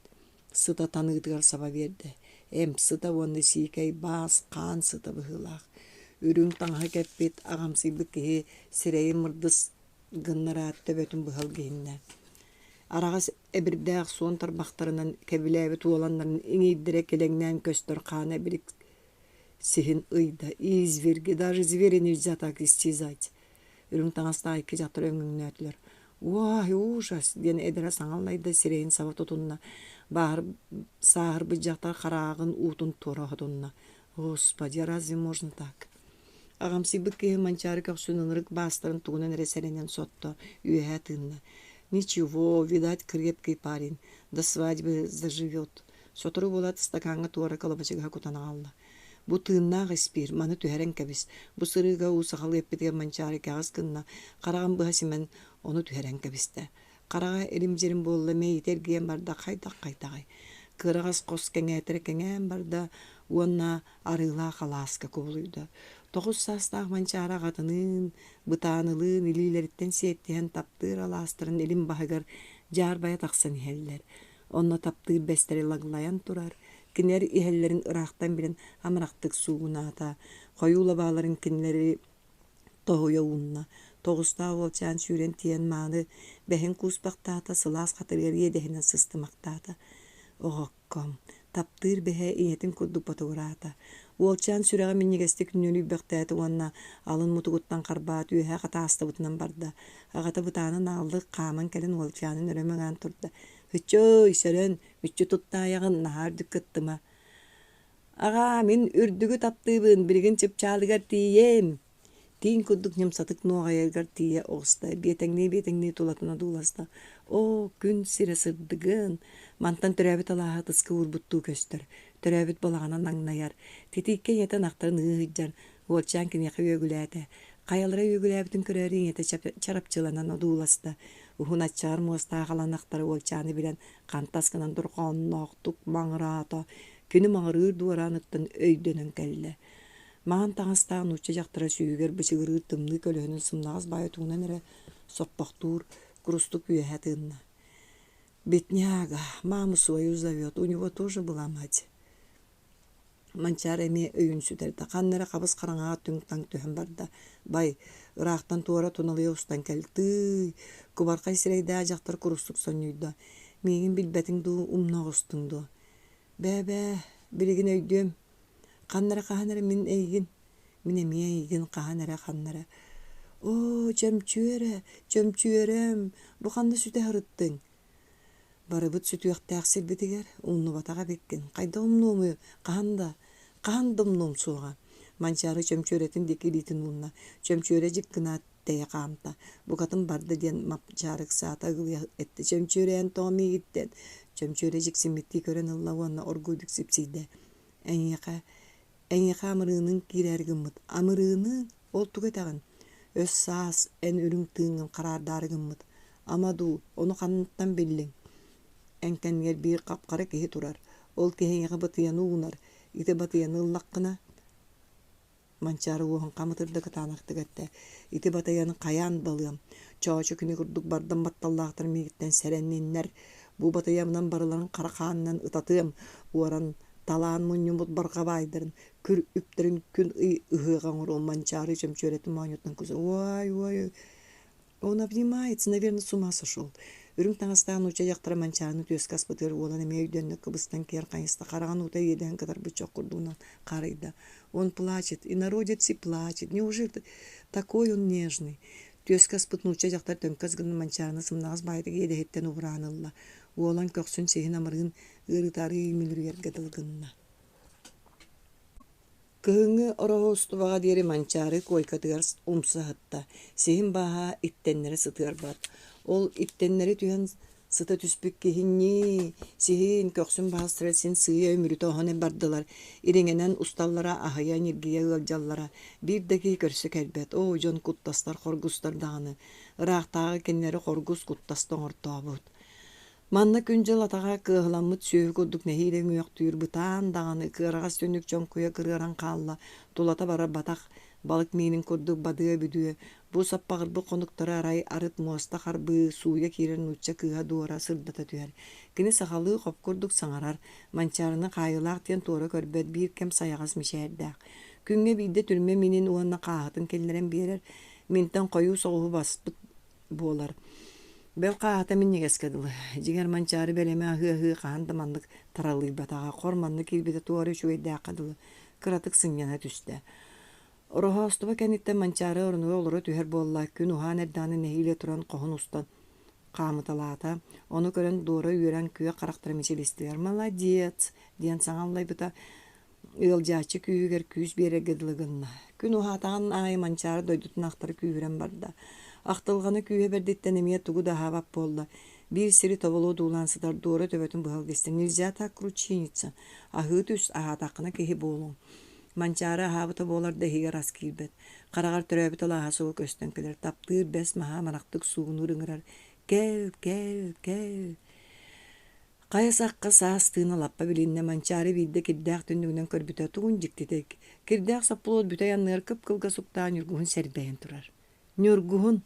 сыта таныытыгар саба биэрдэ. Эмп сыта уонна сиикэй баас хаан сыта быһыылаах. Үрүҥ таҥаһы кэппит, аҕамсыйбыт киһи сирэйин мырдыс гыннараат төбөтүн быһа илгиһиннэ. Араҕас эбирдээх суон тарбахтарынан кэбилээбит уоланнарын иҥиирдэрэ килэҥнээн көстөр хаана эбирик сиһин ыйда. Изверги, даже зверя нельзя так истязать. Үрүҥ таҥастаах икки дьахтар өҥөҥнөөтүлэр. «Уай, ужас!» диэн эдэрэ саҥа аллайда, сирэйин саба тутунна. Бааһыр сааһырбыт дьахтар харааҕын уутун туора хотунна. «Господи, разве можно так?» Аҕамсыйбыт киһи Манчаары көхсүн ынырык баастарын тугунан эрэ сэрэнэн сотто, үөһэ тыынна. «Ничего, видать, крепкий парень, до свадьбы заживет». Сотору буолаат ыстакааҥҥа туора кылабачыгаһа кутан аҕалла. Бу тыыннаах испиир, маны түһэрэн кэбис. Бу сырыыга уу сахалыы эппитигэр Манчаары кэҕис гынна, хараҕын быһа симэн ону түһэрэн кэбистэ. Хараҕа илим-дьирим буолла, мэйиитэ эргийэн барда, хайдах-хайдаҕай. Кыараҕас хос кэҥээтэрэ кэҥээн барда уонна арыылаах алааска кубулуйда. Тоҕус саастаах Манчаары аҕатыныын, бытаанылыын илиилэриттэн сиэттиһэн таптыыр алаастарын илин баһыгар дьаарбайа тахсан иһэллэр. Онно таптыыр бэстэри лаглайан турар, кинилэр иһэллэрин ыраахтан билэн амарахтык суугунаата, хойуу лабааларын кинилэри тоһуйа уунна. Тоҕустаах уолчаан сүүрэн тиийэн мааны бэһин кууспахтаата, сылаас хатырыгар иэдэһинэн сыстымахтаата. Оҕокком, таптыыр бэһэ ийэтин курдук ботугураата. Уолчаан сүрэҕэ минньигэстик нүөлүйбэхтээтэ уонна алын мутугуттан харбаат үөһэ хатаастыбытынан барда. Аҕата бытаанын ааллык хааман кэлэн уолчаанын өрө мыҥаан турда. Һыччыый, сөрөн, мүччү туттаайаҕын, наһаа үрдүк кыттыма. Аҕаа, мин үрдүгү таптыыбын, билигин чыпчаалыгар тиийиэм. Тииҥ курдук ньымсатык нуоҕайарыгар тиийэ оҕуста, биэтэҥнии-биэтэҥнии тулатын одууласта. Оо, күн сирэ сырдыгын! Мантан төрөөбүт алааһа ытыска уурбуттуу көстөр. Төрөөбүт балаҕана наҥнайар. Титииккэ ийэтэ ынахтарын ыы сылдьар. Уолчаан киниэхэ үөгүлээтэ. Хайалара үөгүлээбитин көрөөрү ийэтэ чарапчыланан одууласта. Уһун аччаҕар муостаах аланахтара уолчааны билэн хантас гынан дорҕоонноохтук маҥыраата. Кини маҥырыыр дуорааныттан өйдөнөн кэллэ. Маҥан таҥастаах нуучча дьахтара сүүһүгэр бычыгырыыр тымныы көлөһүнүн сымнаҕас баайы тугунан эрэ соппохтуур, курустук үөһэ тыынна. «Бедняга, маму свою зовет, у него тоже была мать». Манчаары эмиэ өйүн сүтэрдэ, ханна эрэ хабыс хараҥаҕа түҥ-таҥ түһэн барда. Бай, ыраахтан туора туналыйа устан кэл, тыый, кубархай сирэйдээх дьахтар курустук сонньуйда, миигин билбэтиҥ дуу, умна оҕустуҥ дуо? Бээ-бээ, билигин өйдүөм, ханна эрэ хаһан эрэ мин эйигин, мин эмиэ эйигин хаһан эрэ ханна эрэ Оо, чөмчүөрэ, чөмчүөрэм, бу ханна сүтэ сырыттыҥ? Барыбыт сүтүөхтээх сирбитигэр умнубатах эбиккин, хайдах умнуомуй, хаһан да, хаһан да умнуом суоҕа. Манчаары чөмчүөрэтин диэки илиитин уунна, чөмчүөрэ дьик гынаат тэйэ хаамта, букатын барда диэн Мапчаары ыксаата ыгылыйа эттэ чөмчүөрээн тоҕо миигиттэн Чөмчүөрэ дьиксиммиттии көрөн ылла уонна оргууйдук сипсийдэ эйиэхэ эйиэхэ амырыыныҥ киирээри гыммыт амырыыныҥ ол тугу этэҕин өс саас эн үрүҥ тыыҥҥын хараардаары гыммыт ама дуу ону хантан биллиҥ эн кэннигэр биир хап-хара киһи турар ол киһи эйиэхэ батыйаны уунар ити батыйаны ыллаххына Манчаары уоһун хам ытырда кытаанахтык эттэ: «Ити батыйаны хайаан да ылыам, Чоочо күнү курдук бардам батталлаахтар миигиттэн сэрэнниннэр, бу батыйабынан барыларын хара хаанынан ытатыам, уоран, талаан мунньуммут барҕа баайдарын, күр үптэрин күн ый ыһыаҕа оҥоруом Манчаары чөмчүөрэтин моонньуттан куса уой уой Он обнимается, наверное, с ума сошел. Үрүҥ таҥастаах нуучча дьахтара Манчааны түөскэ аспытыгар уолан эмиэ өйдөннө, кыбыстан киэр хайыста, хараҕын уута иэдэһин кытарбыт чох курдугунан харайда. Он плачет, и народец и плачет. Неужели такой он нежный? Түөскэ аспыт нуучча дьахтар төҥкөс гынан Манчааны сымнаҕас баайдык иэдэһиттэн убураан ылла. Уолан көхсүн сиһин амырыын ыарыытаары мүлүрүйэргэ дылы гынна. Кыһыҥҥы Ороһуостубаҕа диэри Манчаары куойкатыгар умса сытта, сиһин бааһа иттэннэрэ сытыарбат. Ол иттэннэри түһэн сыта түспүт киһи ньии, сиһин, көхсүн баһастара син сыыйа үмүрүтэ оһон бардылар, ириҥэнэн усталлара аһыйа ньиргийэ ыалдьаллара. Биир да киһи көрсө кэлбэт, оо, дьон куттастар, хоргустар даҕаны. Ыраахтааҕы кинилэри хоргус куттаста оҥортообут. Манна күн-дьыл атаҕа кыаһыламмыт сүөһү курдук нэһиилэ үҥүөхтүүр бытаан даҕаны кыараҕас түннүк чоҥкуйа кырыаран хаалла, тулата барар-батах, балык миинин курдук бадыа-бүдүө, бу саппаҕырбыт хонуктары арай арыт муоста харбыы, сууйа киирэр нуучча кыыһа Дуора сырдата түһэр. Кини сахалыы хоп курдук саҥарар, Манчаарыны хаайыылаах диэн туора көрбөт биир кэм сайаҕас мичээрдээх. Күҥҥэ биирдэ түрмэ миинин уонна хааһытын киллэрэн биэрэр, минтэн хойуу соҕуһу баспыт буолар. Бэл хааһата минньигэскэ дылы. Дьиҥэр Манчаары бэлэмэ аһыы-аһыы хаһан да маннык таралыйбатаҕа, хор маннык киирбитэ туора үчүгэйдээххэ дылы кыратык сынньана түстэ. Ороһоостуба кэнниттэн Манчаары оронугар олоро түһэр буолла, күн уһаан эрдэҕинэ нэһиилэ туран хоһун устан хаамыталаата. Ону көрөн Дора үөрэн күөх харахтара мичилистилэр «Молодец!» диэн саҥа аллайбыта. Ыалдьааччы күүһүгэр күүс биэрэргэ дылы гынна. Күн уһаатаҕын аайы Манчаары дойдутун ахтара күүһүрэн барда. Ахтылҕана күүһэ бэрдиттэн эмиэ тугу да аһаабат буолла. Биир сири тобулу одуулаан сытар Дуора төбөтүн быһа илгистэ. Нельзя так кручиниться. Аһыы түс, аһаатаххына киһи буолуоҥ. Манчаары аһаабыта буолар да иһигэр ас киирбэт. Хараҕар төрөөбүт алааһа сугу көстөн кэлэр. Таптыыр бэс маһа амарахтык суугунуур ыҥырар. Кэл, кэл, кэл. Хайа сахха саас тыына лаппа билиннэ, Манчаары биирдэ кирдээх түннүгүнэн көрбүтэ тугун дьиктитэй, кирдээх соппулуот бүтэй анныгар кып-кылгас уктаах ньургуһун сэрбэйэн турар. Ньургуһун!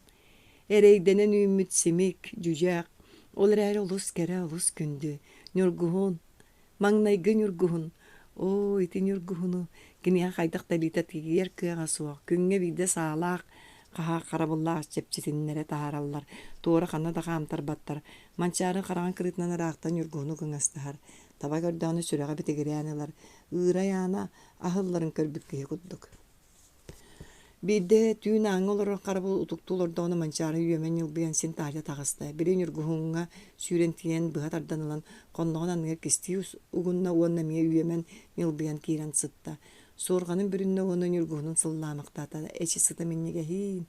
Эрэйдэнэн үүммүт симик, дьүдьэх, ол эрээри олус кэрэ, олус күндү. Ньургуһун! Маҥнайгы ньургуһун! Оо, ити ньургуһуну киниэхэ хайдах да илиитэ тиийэр кыаҕа суох, күҥҥэ биирдэ саалаах, хаһаах харабыллаах чэпчэтиннэрэ таһаараллар, туора ханна да хаамтарбаттар, Манчаары хараҕын кырыытынан ыраахтан ньургуһуну кыҥастаһар, таба көрдөҕүнэ сүрэҕэ битигирээн ылар, ыырай аана аһылларын көрбүт киһи курдук. Биирдэ түүн ааҥҥа олорор харабыл утуктуу олордоҕуна Манчаары үөмэн ньылбыйан син таһырдьа таҕыста. Били ньургуһуҥҥа сүүрэн тиийэн быһа тардан ылан хонноҕун анныгар кистии угунна уонна эмиэ үөмэн ньылбыйан киирэн сытта. Суорҕанын бүрүннэ уонна ньургуһунун сыллаамахтаата. Эчи сыта минньигэһиин!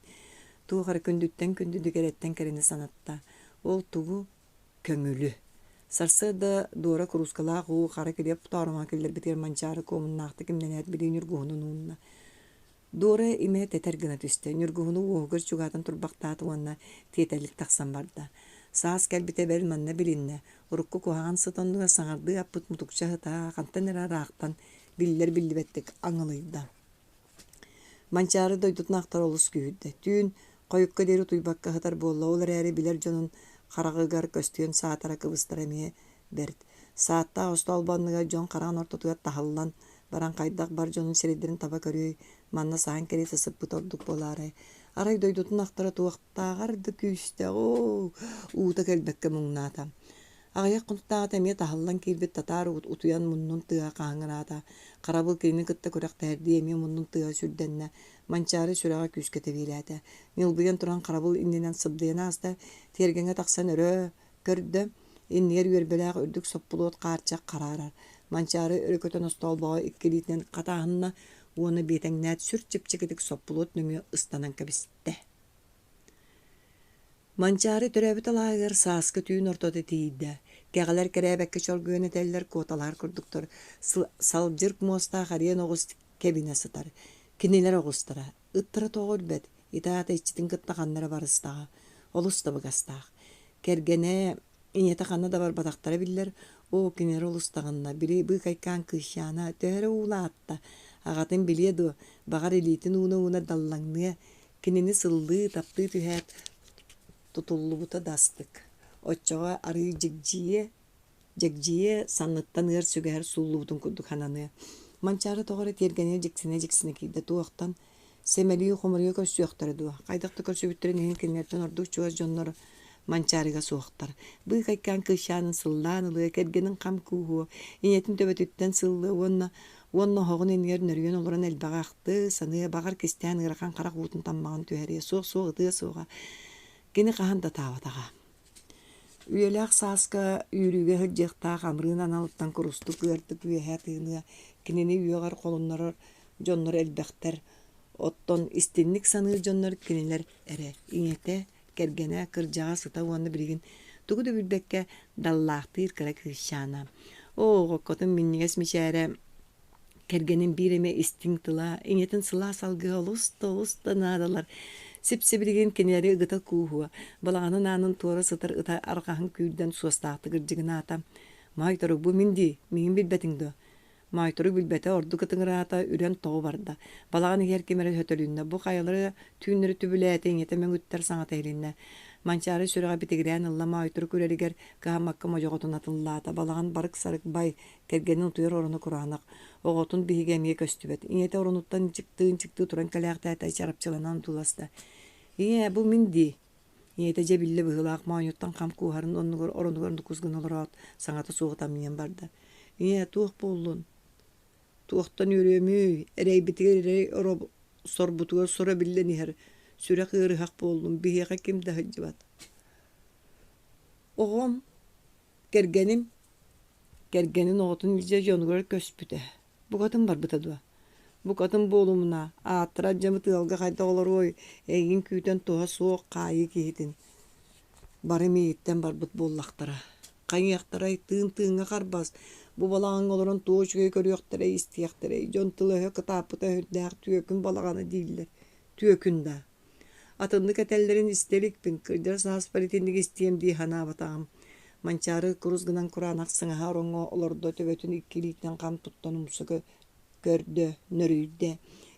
Туох эрэ күндүттэн күндүнү кэрэттэн кэрэни санатта. Ол тугу? Көҥүлү. Сарсыарда Дуора куруускалаах уу хара килиэп тооромоҕо киллэрбитигэр Манчаары куомуннаахтык имнэнээт били ньургуһунун уунна. Дуора имэ тэтэр гына түстэ, ньургуһуну уоһугар чугаһатан турбахтаата уонна тиэтэллик тахсан барда. Саас кэлбитэ бэл манна билиннэ, урукку куһаҕан сыт оннугар саҥардыы аппыт мутукча сыта хантан эрэ ыраахтан биллэр-биллибэттик аҥылыйда. Манчаары дойдутун ахтар олус күүһүрдэ. Түүн хойукка диэри утуйбакка сытар буолла, ол эрээри билэр дьонун хараҕыгар көстүөн саатара кыбыстара эмиэ бэрт. Сааттаах остоолбо анныгар дьон хараҕын ортотугар таһыллан баран хайдах бар дьонун сирэйдэрин таба көрүөй, манна саһан кэриэтэ сыппыт ордук буолаарай. Арай дойдутун ахтара туохтааҕар да күүстээх оо, уута кэлбэккэ муҥнаата. Аҕыйах хонуктааҕыта эмиэ таһыллан киирбит татаар утуйан муннун тыаһа хаһыҥыраата. Харабыл кинини кытта күрэхтэһэрдии эмиэ муннун тыаһа сүрдэннэ. Манчаары сүрэҕэ күүскэ тэбиэлээтэ. Ньылбыйан туран харабыл иннинэн сыбдыйан ааста, тиэргэҥҥэ тахсан өрө көрдө, иннигэр үөрбэлээх үрдүк соппулуот хаарчах хараарар. Манчаары өрө көтөн остоолбоҕо икки илиитинэн хатааһынна уонна биэтэҥнээт сүр чэпчэкитик соппулуот нөҥүө ыстанан кэбистэ. Манчаары төрөөбүт алааһыгар сааскы түүн ортото тиийдэ. Кэҕэлэр кэрээбэккэ чоргуйан этэллэр, куоталаһар курдуктар. Салдьырк муостаах эриэн оҕус кэбинэ сытар. Кинилэр оҕустара, ыттара тоҕо үрбэт, ити аата иччитин кытта ханна эрэ барыстаҕа. Олус табыгастаах. Кэргэнэ, ийэтэ ханна да барбатахтара биллэр. Оо, кинилэр олустаҕынна, били быыкайкаан кыысчаана төһө эрэ уулаатта, аҕатын билиэ дуо, баҕар илиитин ууна-ууна даллаҥныа, Кинини сыллыы, таптыы түһээт, тутуллубута да астык. Оччоҕо арыый дьигдьийэ, дьэгдьийэ санныттан ыар сүгэһэр сууллубутун курдук сананыа. Манчаары тоҕо эрэ тиэргэнигэр дьиксинэ-дьиксинэ киирдэ туохтан сэмэлии-хомуруйа көрсүөхтэрэ дуо? Хайдах да көрсүбүттэрин иһин кинилэртэн ордук чугас дьоннор Манчаарыга суохтар. Быыкайкаан кыысчаанын сыллаан ылыа, кэргэнин хам кууһуо, ийэтин төбөтүттэн сыллыа уонна уонна оһоҕун иннигэр нөрүйэн олорон элбэҕи ахтыы, саныа, баҕар кистээн ыарахан харах уутун таммаҕын түһэриэ, суох-суох ытыа суоҕа. Кини хаһан да ытаабатаҕа. Үйэлээх сааска үүрүүгэ сылдьыахтаах амырыын аналыттан курустук ыардык үөһэ тыыныа, кинини үөҕэр холуннарар дьоннор элбэхтэр. Оттон истинник саныыр дьоннор кинилэр эрэ ийэтэ, кэргэнэ, кырдьаҕас ыта уонна билигин тугу да билбэккэ даллаахтыыр кыра кыысчаана. Оо, оҕоккотун минньигэс мичээрэ кэргэнин биир эмэ истиҥ тыла, ийэтин сылаас алгыһа олус да олус да наадалар. Сип-сибилигин кинилэри ыгыта кууһуо, балаҕанын аанын туора сытар ыта арҕаһын күүрдэн суостаахтык ырдьыгынаата. Маай торук бу мин дии, миигин билбэтиҥ дуо? Моойторук билбэтэ ордук ытыҥыраата, үрэн тоҕо барда. Балаҕан иһигэр ким эрэ сөтөлүннэ, бу хайалара түүннэри түбүлээтэ, ийэтэ мөҥүттэр саҥата иһилиннэ. Манчаары сүрэҕэ битигирээн ылла Моойторук үрэригэр кыһаммакка модьоҕотун атыллаата. Балаҕан барык-сарык бай, кэргэнин утуйар ороно кураанах. Оҕотун биһигэ эмиэ көстүбэт. Ийэтэ оронуттан ынчыктыы-ынчыктыы туран кэлээхтээтэ, чарапчыланан туласта. «Ийээ, бу мин дии» Ийэтэ дьэ биллэ быһыылаах моонньуттан хам кууһарын оннугар оронугар нукус гына олороот, саҥата суох ытамньыйан барда. «Ийээ, туох буоллун? Туохтан үөрүөмүй? Эрэйбитигэр эрэй сорбутугар соро биллэн иһэр. Сүрэх ыарыһах буоллум, биһиэхэ ким да сылдьыбат. Оҕом, кэргэним, кэргэнин оҕотун илдьэ дьонугар көспүтэ. Букатын барбыта дуо? Букатын буолумуна, ааттара алдьаммыт ыалга хайдах олоруой, эйигин күүтэн туһа суох хаайыы киһитин. Бары миигиттэн барбыт буоллахтара. Хайыахтарай, тыын-тыыҥҥа харбас, бу балаҕаҥҥа олорон туох үчүгэй көрүөхтэрэй, истиэхтэрэй, дьон тыла-өһө кытааппыта сүрдээх түөкүн балаҕана дииллэр. Түөкүн даа Атыннык этэллэрин истэ иликпин, кырдьар сааспар итинник истиэм дии санаабатаҕым. Манчаары курус гынан кураанах сыҥаһа ороҥҥо олордо, төбөтүн икки илиитинэн хам туттан умса көрдө, нөрүйдэ.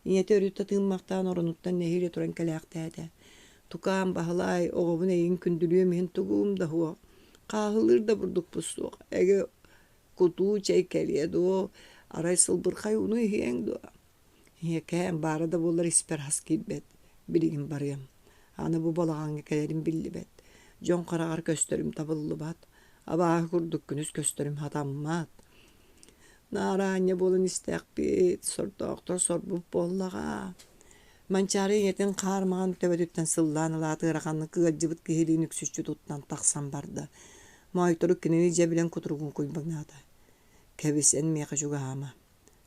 Ийэтэ өрүтэ тыыммахтаан оронуттан нэһиилэ туран кэлээхтээтэ. «Тукаам, Баһылаай, оҕобун эйигин күндүлүөм иһин тугум да суох, хааһылыыр да бурдукпут суох, эгэ кутуу чэй кэлиэ дуо, арай сылбырхай ууну иһиэҥ дуо?» Ийэкээм баара да буоллар испэр ас киирбэт, билигин барыам. Аны бу балаҕаҥҥа кэлэрим биллибэт, дьон хараҕар көстөрүм табыллыбат, абааһы курдук күнүс көстөрүм сатаммат. Наараанньа буолан истэхпит, сордоохтор сорбут буоллаҕа. Манчаары ийэтин хаар маҥан төбөтүттэн сыллаан ылаат ыараханнык ыалдьыбыт киһилиин үксүччү туттан тахсан барда. Моойторук кинини дьэ билэн кутуругун куйбаҥнаата. Кэбис, эн миэхэ чугаһаама.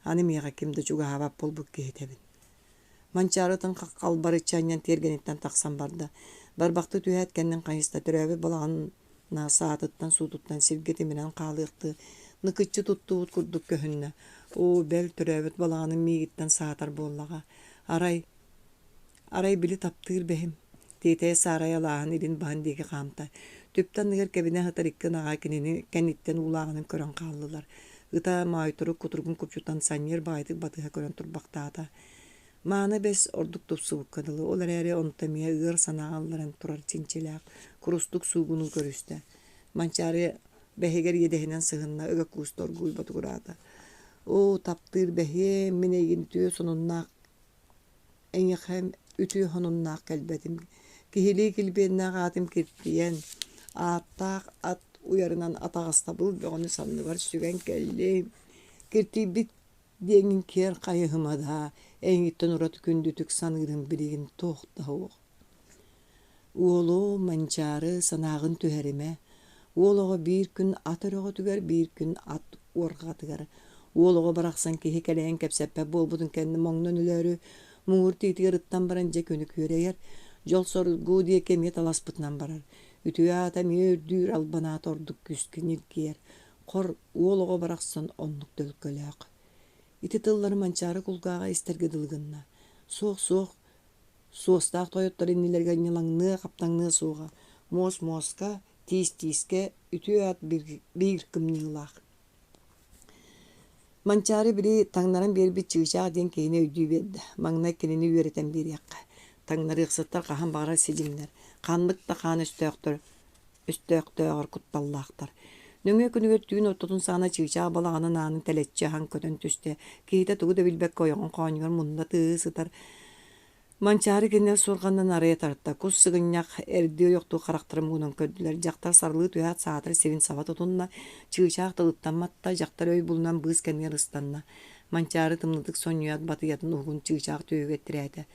Аны миэхэ ким да чугаһаабат буолбут киһитэбин. Манчаарытын халбарыччы анньан тиэргэниттэн тахсан барда. Барбахтыы түһээт кэннин хайыста төрөөбүт балаҕана саатыттан суутуттан сиргэ тимирэн хаалыахтыы ныкыччы туттубут курдук көһүннэ. Оо, бэл, төрөөбүт балаҕаным миигиттэн саатар буоллаҕа. Арай Арай били таптыыр бэһим, тиэтэйэ саарай алааһын илин баһын диэки хаамта. Түптэ анныгар кэбинэ сытар икки ынаҕа кинини кэнниттэн уулааҕынан көрөн хааллылар. Ыта Моойторук кутуругун купчутан санньыар баҕайытык батыһа көрөн турбахтаата. Мааны бэс ордук тупсубукка дылы, ол эрээри онто эмиэ ыар санааҕа ылларан турар чинчилээх, курустук суугунуу көрүстэ. Манчаары бэһигэр иэдэһинэн сыһынна, ыга кууста оргууй ботугураата. Оо, таптыыр бэһиэм, мин эйигин үтүө сонуннаах эйиэхэ үтүө сонуннаах кэлбэтим. Киһилии килбиэннээх аатым киртийэн, ааттаах ат уйарынан атаҕастабыл бөҕөнү санныбар сүгэн кэллим. Киртийбит диэҥҥин киэр хайыһыма даа, эйигиттэн ураты күндүтүк саныырым билигин туох да суох. Уолу, Манчаары, санааҕын түһэримэ. Уол оҕо биир күн ат өрөҕөтүгэр, биир күн ат уорҕатыгар. Уол оҕо барахсан киһи кэлэйэн кэпсэппэт буолбутун кэннэ моҥнон өлөөрү, муҥур тиитигэр ыттан баран дьэ күнү күөрэйэр, дьол-соргу диэки эмиэ таласпытынан барар. Үтүө аата эмиэ үрдүүр, албан аата ордук күүскэ ньиргийэр. Хор, уол оҕо барахсан оннук төлкөлөөх. Ити тыллары Манчаары кулгааҕа истэргэ дылы гынна. Суох, суох, Суостаах тойоттор иннилэригэр ньылаҥныа, хаптаҥныа суоҕа, муос муоска, тиис тиискэ, үтүө аат биир кымньыылаах. Манчаары били таҥнаран биэрбит чыычаах диэн киһини өйдүү биэрдэ. Маҥнай кинини үөрэтэн биэриэххэ. Таҥнарыахсыттар хаһан баҕарар сидьиҥнэр, ханнык да хаан өстөөхтөр өстөөхтөөҕөр кутталлаахтар. Нөҥүө күнүгэр түүн ортотун саҕана чыычаах балаҕанын аанын тэлэччи аһан көтөн түстэ. Киһитэ тугу да билбэккэ ойоҕун хоонньугар мунна тыы сытар. Манчаары кинилэр суорҕанынан арыйа тарта. Кус сыгынньах, эрдии ойохтуу харахтарын муҥунан көрдүлэр. Дьахтар сарылыы түһээт саатар сирин саба тутунна, чыычаах тылыттан матта, дьахтар өй булунан быыс кэннигэр ыстанна. Манчаары тымнытык сонньуйаат батыйатын уһугун чыычаах түөһүгэр тирээтэ.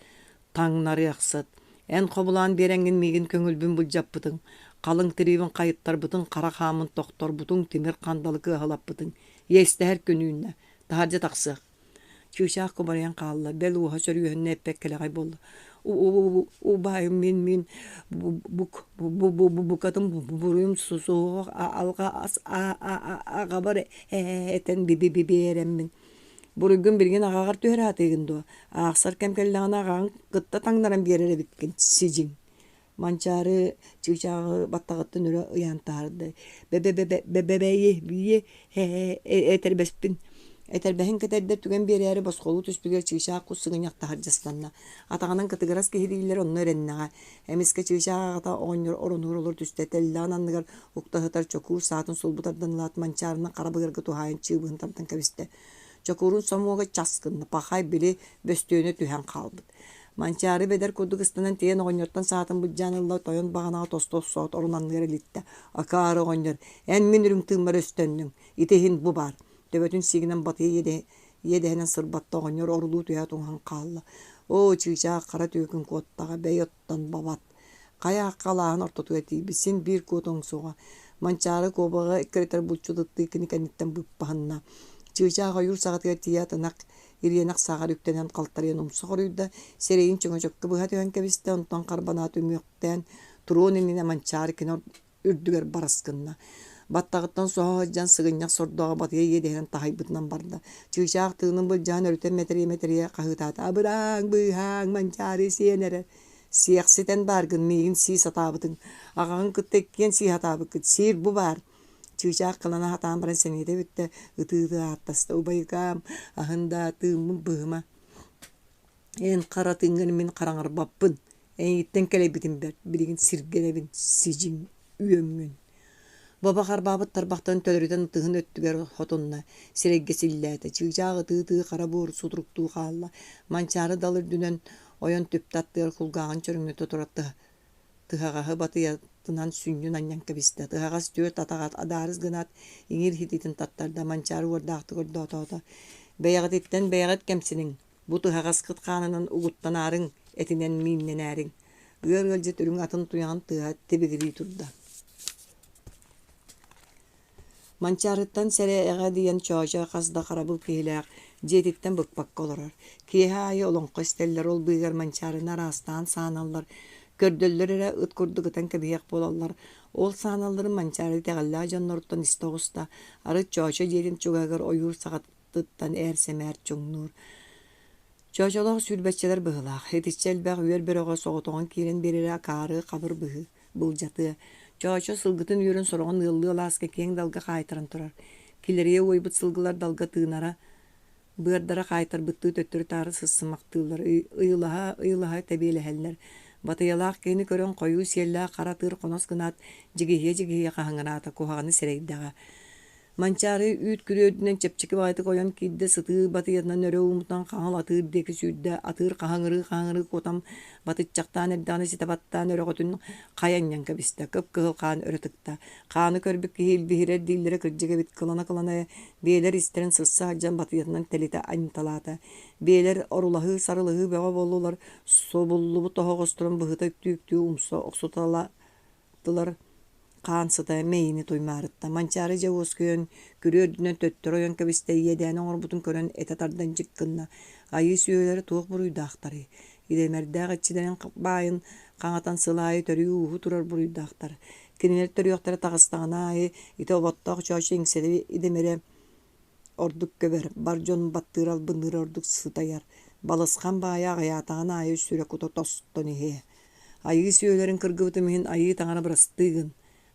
Таҥнарыахсыт, эн хобулаан биэрэҥҥин миигин көҥүлбүн былдьаппытыҥ, халыҥ тириибин хайыттарбытыҥ, хара хааммын тохторбутуҥ, тимир хандалы кыаһылаппытыҥ. Иэстэһэр күн үүннэ, таһырдьа тахсыах. Чыычаах кубарыйан хаалла, бэл уоһа сөрүөһүннэ эппэт кэлэҕэй буолла. Убайым мин мин букатын буруйум суох алҕас аҕабар этэн биэрэммин Буруйгун билигин аҕаҕар түһэрэ сатыыгын дуо? Аахсар кэм кэллэҕинэ аҕаҕын кытта таҥнаран биэрэр эбиккин, сидьиҥ Манчаары чыычааҕы баттаҕыттан өрө ыйаан таһаарда. Бэбэбэйи этэрбэспин Этэрбэһин кэтэрдэр түгэн биэрээри босхолуу түспүтүгэр чыычаах кус сыгынньах таһырдьастанна. Атаҕынан кытыгырас киһи дииллэр онно эрэннэҕэ. Эмискэ чыычаах аҕата оҕонньор оронугар олоро түстэ, тэллэҕин анныгар укта сытар чокуур саатын сулбу тардан ылаат Манчаарынан хара быарга туһаайан чыыбыһын тардан кэбистэ. Чокуурун сомуога час гынна, пахай били бөстүөнэ түһэн хаалбыт. Манчаары бэдэр курдук ыстанан тиийэн оҕонньортон саатын былдьаан ылла, тойон баҕанаҕа тосту охсоот орун анныгар илиттэ. Акаары оҕонньор, эн мин үрүҥ тыыммар өстөннүҥ, ити иһин бу баар. Төбөтүн сиигинэн батыйа иэдэһинэн сырбатта оҕонньор орулуу түһээт уҥан хаалла. Оо, чыычаах хара түөкүн куоттаҕа, бэй оттон бабат. Хайа аахха алааһын ортотугар тиийбит, син биир куотуоҥ суоҕа. Манчаары куобаҕы эккирэтэр булчут ыттыы кини кэнниттэн быыппаһынна. Чыычаах ойуур саҕатыгар тиийээт ынах ириэнэх сааҕар үктэнэн халтарыйан умса хоруйда, сирэйин чөҥөчөккө быһа түһэн кэбистэ, онтон харбанаат үҥүөхтээн туруон иннинэ Манчаары кини үрдүгэр барыс гынна. Баттаҕыттан соһо сылдьан сыгынньах сордооҕо батыйа иэдэһинэн таһыйбытынан барда. Чыычаах тыынын былдьаан өрүтэн мэтэрийэ-мэтэрийэ хаһыытаата: «Абырааҥ, быыһааҥ, Манчаары сиэн эрэр!» Сиэхситэн бааргын миигин сии сатаабытыҥ, аҕаҕын кытта иккиэн сии сатаабыккыт, сиир бу баар Чыычаах кылана сатаан баран сэниэтэ бүттэ, ытыы-ытыы ааттаста: «Убайыкаам, аһын даа, тыыммын быһыма, эн хара тыыҥҥын мин хараҥарбаппын, эйигиттэн кэлэйбитим бэрт, билигин сиргэнэбин, сидьиҥ үөҥҥүн» Баба харбаабыт тарбахтарын төлөрүтэн ытыһын өттүгэр хотунна, сирэйгэ силлээтэ, чыычаах ытыы-ытыы хара буор сутуруктуу хаалла, Манчаары дал үрдүнэн ойон түптэ аттыгар кулгааҕын чөрөҥнөтө турар тыһаҕаһы батыйатынан сүнньүн анньан кэбистэ. Тыһаҕас түөрт атаҕа адаарыс гынаат, иҥиир иһитин таттарда, Манчаары уордаахтык ордоотоото: «Бэйэҕититтэн бэйэҕит кэмсиниҥ, бу тыһаҕаскыт хаанынан угуттанаарыҥ, этинэн мииннэнээриҥ» Ыар ыалдьыт үрүҥ атын туйаҕын тыаһа тибигирии турда. Манчаарыттан сэрэҕэдийэн Чоочо хас да харабыл киһилээх дьиэтиттэн быкпакка олорор. Киэһэ аайы олоҥхо истэллэр, ол быыһыгар Манчаарыны араастаан сааналлар, көрдөллөр эрэ ыт курдук ытан кэбиһиэх буолаллар. Ол сааналларын Манчаары итэҕэллээх дьонноруттан истэ оҕуста, арыт Чоочо дьиэтин чугаһыгар ойуур саҕатыттан ээр-сэмээр чуҥнуур. Чоочолоох сүүрбэччэлэр быһыылаах, итиччэ элбэх үөр бөрөҕө соҕотоҕун киирэн биэрэрэ акаары хабыр быһыы былдьатыа. Чоочо сылгытын үөрүн сороҕун ыаллыы алааска киэҥ далга хаайтаран турар. Килэрийэ уойбут сылгылар далга тыынара Быардара хаайтарбыттыы төттөрү-таары сыссымахтыыллар, ыйылаһа-ыйылаһа тэбиэлэһэллэр. Батыйалаах киһини көрөн хойуу сиэллээх хара атыыр хонос гынаат, дьигиһийэ-дьигиһийэ хаһыҥыраата, куһаҕаны сэрэйдэҕэ. Манчаары үүт күрүө үрдүнэн чэпчэки баҕайытык ойон киирдэ, сытыы батыйатынан өрө ууммутунан хаҥыл атыыр диэки сүүрдэ, атыыр хаһыҥырыы-хаһыҥырыы куотан батыччахтаан эрдэҕинэ ситэ баттаан өрөҕөтүн хайа анньан кэбистэ, кып-кыһыл хаан өрө тыкта. Хааны көрбүт киһи илбиһирэр дииллэрэ кырдьык эбит, кылана-кылана биэлэр истэрин сырса сылдьан батыйатынан тэлитэ анньыталаата. Биэлэр орулаһыы-сарылаһыы бөҕө буоллулар, субуллубут оһоҕосторун быһыта үктүү-үктүү умса охсуталаатылар Хаан сыта мэйиини туймаарытта. Манчаары дьэ уоскуйан, күрүө үрдүнэн төттөрү ойон кэбистэ, иэдээни оҥорбутун көрөн этэ тардан дьик гынна. Айыы сүөһүлэрэ туох буруйдаахтарый? Идэмэрдээх иччилэрин баайын хаҥатан сыл аайы төрүү-ууһуу турар буруйдаахтар. Кинилэр төрүөхтэрэ таҕыстаҕына аайы ити оботтоох чоочо иҥсэри идэмэрэ ордук көбөр, бар дьон баттыыр албынныыра ордук сытайар, балысхан баайа аҕыйаатаҕын аайы сүрэ кута тостон иһиэ. Айыы сүөһүлэрин кыргыбытым иһин айыы таҥара бырастыы гын.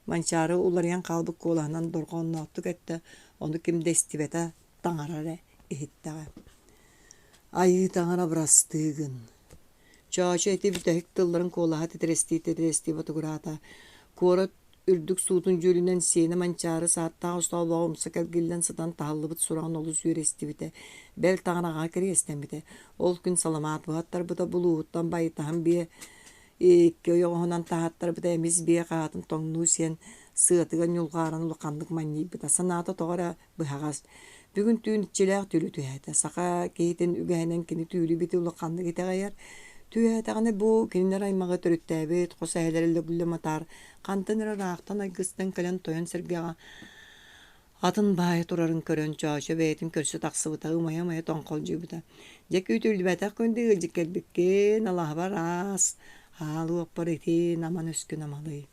Манчаары уларыйан хаалбыт куолаһынан дорҕоонноохтук эттэ, ону ким да истибэтэ, таҥара эрэ иһиттэҕэ. Айыы таҥара бырастыы гын. Чоочо ити бүтэһик тылларын куолаһа титирэстии-титирэстии ботугураата. Куорат үрдүк суутун дьүөлүнэн сиэнэ Манчаары сааттаах остоолбоҕо умса кэлгиллэн сытан таһыллыбыт сураҕын олус үөрэ истибитэ, бэл таҥараҕа кэриэстэммитэ. Ол күн саламаат буһаттарбыта, булууһуттан байытаһан биэ икки ойоҕоһунан таһааттарбыта, эмис биэ хаатын тоҥнуу сиэн сыатыгар ньулҕааран улаханнык манньыйбыта. Санаата тоҕо эрэ быһаҕас. Бүгүн түүн иччилээх түүлү түһээтэ. Саха киһитин үгэһинэн кини түүлү-бити улаханнык итэҕэйэр. Түһээтэҕинэ бу кинилэр аймаҕы төрүттээбит хос эһэлэрэ Лөглө Матаар хантан эрэ ыраахтан айгыстан кэлэн тойон сэргэҕэ атын баайа турарын көрөн Чоочо бэйэтин көрсө тахсыбыта, ымайа-ымайа тоҥхолдьуйбута. Дьэ күүтүллүбэтэх күндү ыалдьыт кэлбиккин, алаһабар аас, аал уоппар итин, аман өскүн амалый.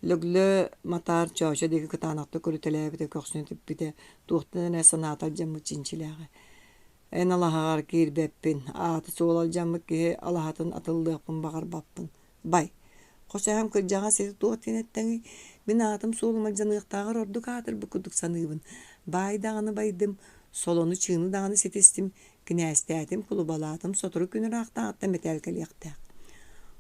Лөглө Матаар Чоочо диэки кытаанахтык көрүтэлээбитэ, көхсүн типпитэ, туохтан эрэ санаата алдьаммыт чинчилээҕэ. Эн алаһаҕар киирбэппин, ааты-суола алдьаммыт киһи алаһатын атыллыахпын баҕарбаппын. Бай, хос эһэм кырдьаҕас ити туох диэн эттэҥий? Мин аатым-суолум алдьаныахтааҕар ордук аатырбыт курдук саныыбын. Баай даҕаны байдым, солону-чыыны даҕаны ситистим, Кинээстээтим, кулубалаатым, сотору күн ыраахтааҕыттан мэтээл кэлиэхтээх.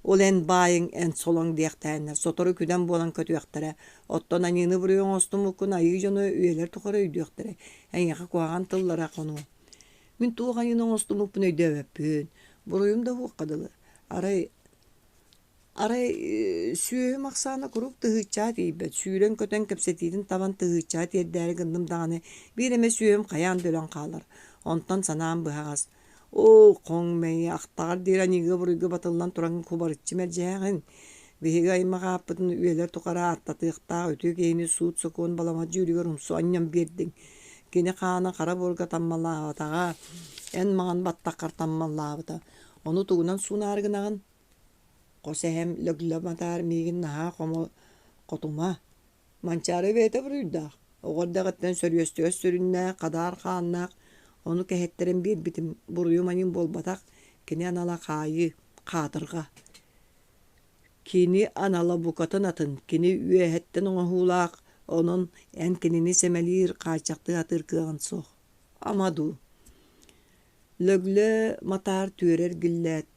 Ол эн баайыҥ, эн солоҥ диэхтээннэр, сотору күдэн буолан көтүөхтэрэ. Оттон аньыыны-буруйу оҥостуммуккун айыы дьоно үйэлэр тухары өйдүөхтэрэ, эйиэхэ куһаҕан тыллара хонуо. Мин туох аньыыны оҥостубуппун өйдөөбөппүн, буруйум да уһуохха дылы. Арай Арай сүөһүм ахсаана куруук тыһыыччаҕа тиийбэт, сүүрэн-көтөн кэпсэтиитин табан тыһыыччаҕа тиэрдээри гынным даҕаны, биир эмэ сүөһүм хайаан да өлөн хаалар. Онтон санаам быһаҕас: «Оо, хоҥ мэйи, ахтаҕар диэри аньыыга-буруйга батыллан туран кубарыччы мэлдьэһэҕин. Биһиги аймах ааппытын үйэлэр тухары ааттатыахтаах үтүө киһини суут-сокуон баламат дьүүлүгэр умсу анньан биэрдиҥ. Кини хаана хара буорга таммалаабатаҕа, эн маҥан баттаххар таммалаабыта. Ону тугунан суунаары гынаҕын?» Хос эһэм Лөглө Матаар миигин наһаа хотума, Манчаары бэйэтэ буруйдаах, оҕо эрдэҕиттэн сөрүөстүгэс сүрүннээх, хадаар хааннаах, ону кэһэттэрэн биэрбитим буруйум-аньыым буолбатах, кини анала хаайыы, хаатырҕа. Кини анала букатын атын, кини үөһэттэн оҥоһуулаах, онон эн кинини сэмэлиир, хааччахтыы сатыыр кыаҕын суох. Ама дуу Лөглөө Матаар түөрэ эргиллээт,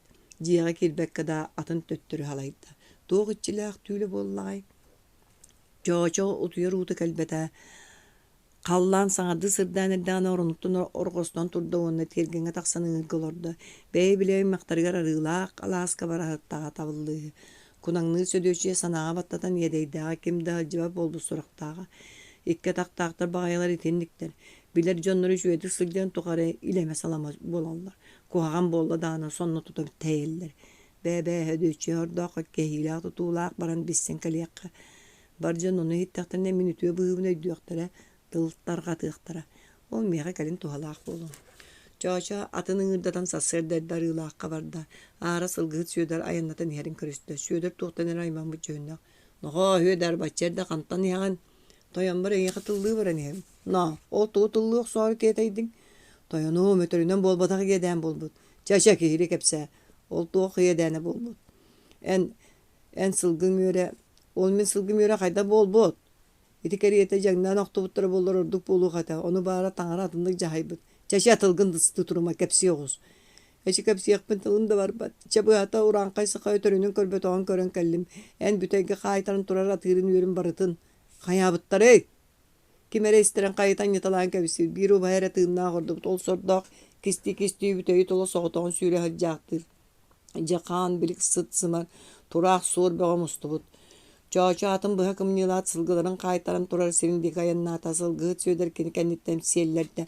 дьиэҕэ киирбэккэ да атын төттөрү халайда. Туох иччилээх түүлэ буоллаҕай? Чоочо утуйар уута кэлбэтэ. Халлаан саҥардыы сырдаан эрдэҕинэ оронуттан орҕостон турда уонна тиэргэҥҥэ тахсан ыҥыырга олордо. Бэйэ билэ аймахтарыгар арыылаах алааска бараһыттаҕа табыллыыһы. Кунаҥныыр Сөдүөччүйэ санааҕа баттатан иэдэйдээҕэ ким да сылдьыбат буолбут сурахтааҕа. Икки атахтаахтар баҕайылар итинниктэр. Билэр дьоннор үчүгэйдик сылдьан тухары илэмэ-салама буолаллар. Куһаҕан буолла даҕаны сонно тута тэйэллэр. Бээ-бээ Сөдүөччүйэ ордооххо кэһиилээх-тутуулаах баран билсэн кэлиэххэ. Бар дьон ону иһиттэхтэринэ мин үтүө быһыыбын өйдүөхтэрэ, тыл тарҕатыахтара. Ол миэхэ кэлин туһалаах буолуо. Чоочо атын ыҥыырдатан сарсыарда эрдэ Арыылаахха барда. Аара сылгыһыт Сүөдэр айаннатан иһэрин көрүстэ. Сүөдэр туохтан эрэ аймаммыт дьүһүннээх: «Нохоо, Сүөдэр, бачча эрдэ хантан иһэҕин? Тойоммор эйиэхэ тыллыы баран иһэбин. Ноо, ол тугу тыллыы охсоору тиэтэйдиҥ? Тойонуом, өтөрүнэн буолбатах иэдээн буолбут. Чэ-чэ, киһили кэпсээ. Ол туох иэдээнэ буолбут? Эн, эн сылгыҥ үөрэ, ол мин сылгым үөрэ хайдах буолбут? Ити кэриэтэ дьаҥнаан охтубуттара буоллар ордук буолуох этэ, ону баара таҥара атыннык дьаһайбыт. Чэ, чэ, тылгын ыстыы турума, кэпсии оҕус. Эчи кэпсиэхпин тылым да барбат. Чэ, быһата, урааҥхай саха өтөрүнэн көрбөтөҕүн көрөн кэллим. Эн бүтэйгэ хаайтаран турар атыырын үөрүн барытын. Хайаабыттарый? Ким эрэ истэрин хайытан ньыталаан кэбиспит, биир убаһа эрэ тыыннаах ордубут, ол сордоох кистии-кистии бүтэйи тула соҕотоҕун сүүрэ сылдьаахтыыр. Дьэ хаан билик сыт-сымар, тураах суор бөҕө мустубут. Чоочо атын быһа кымньыылаат сылгыларын хаайтаран турар сирин диэки айаннаата, сылгыһыт Сүөдэр кини кэнниттэн сиэллэрдэ.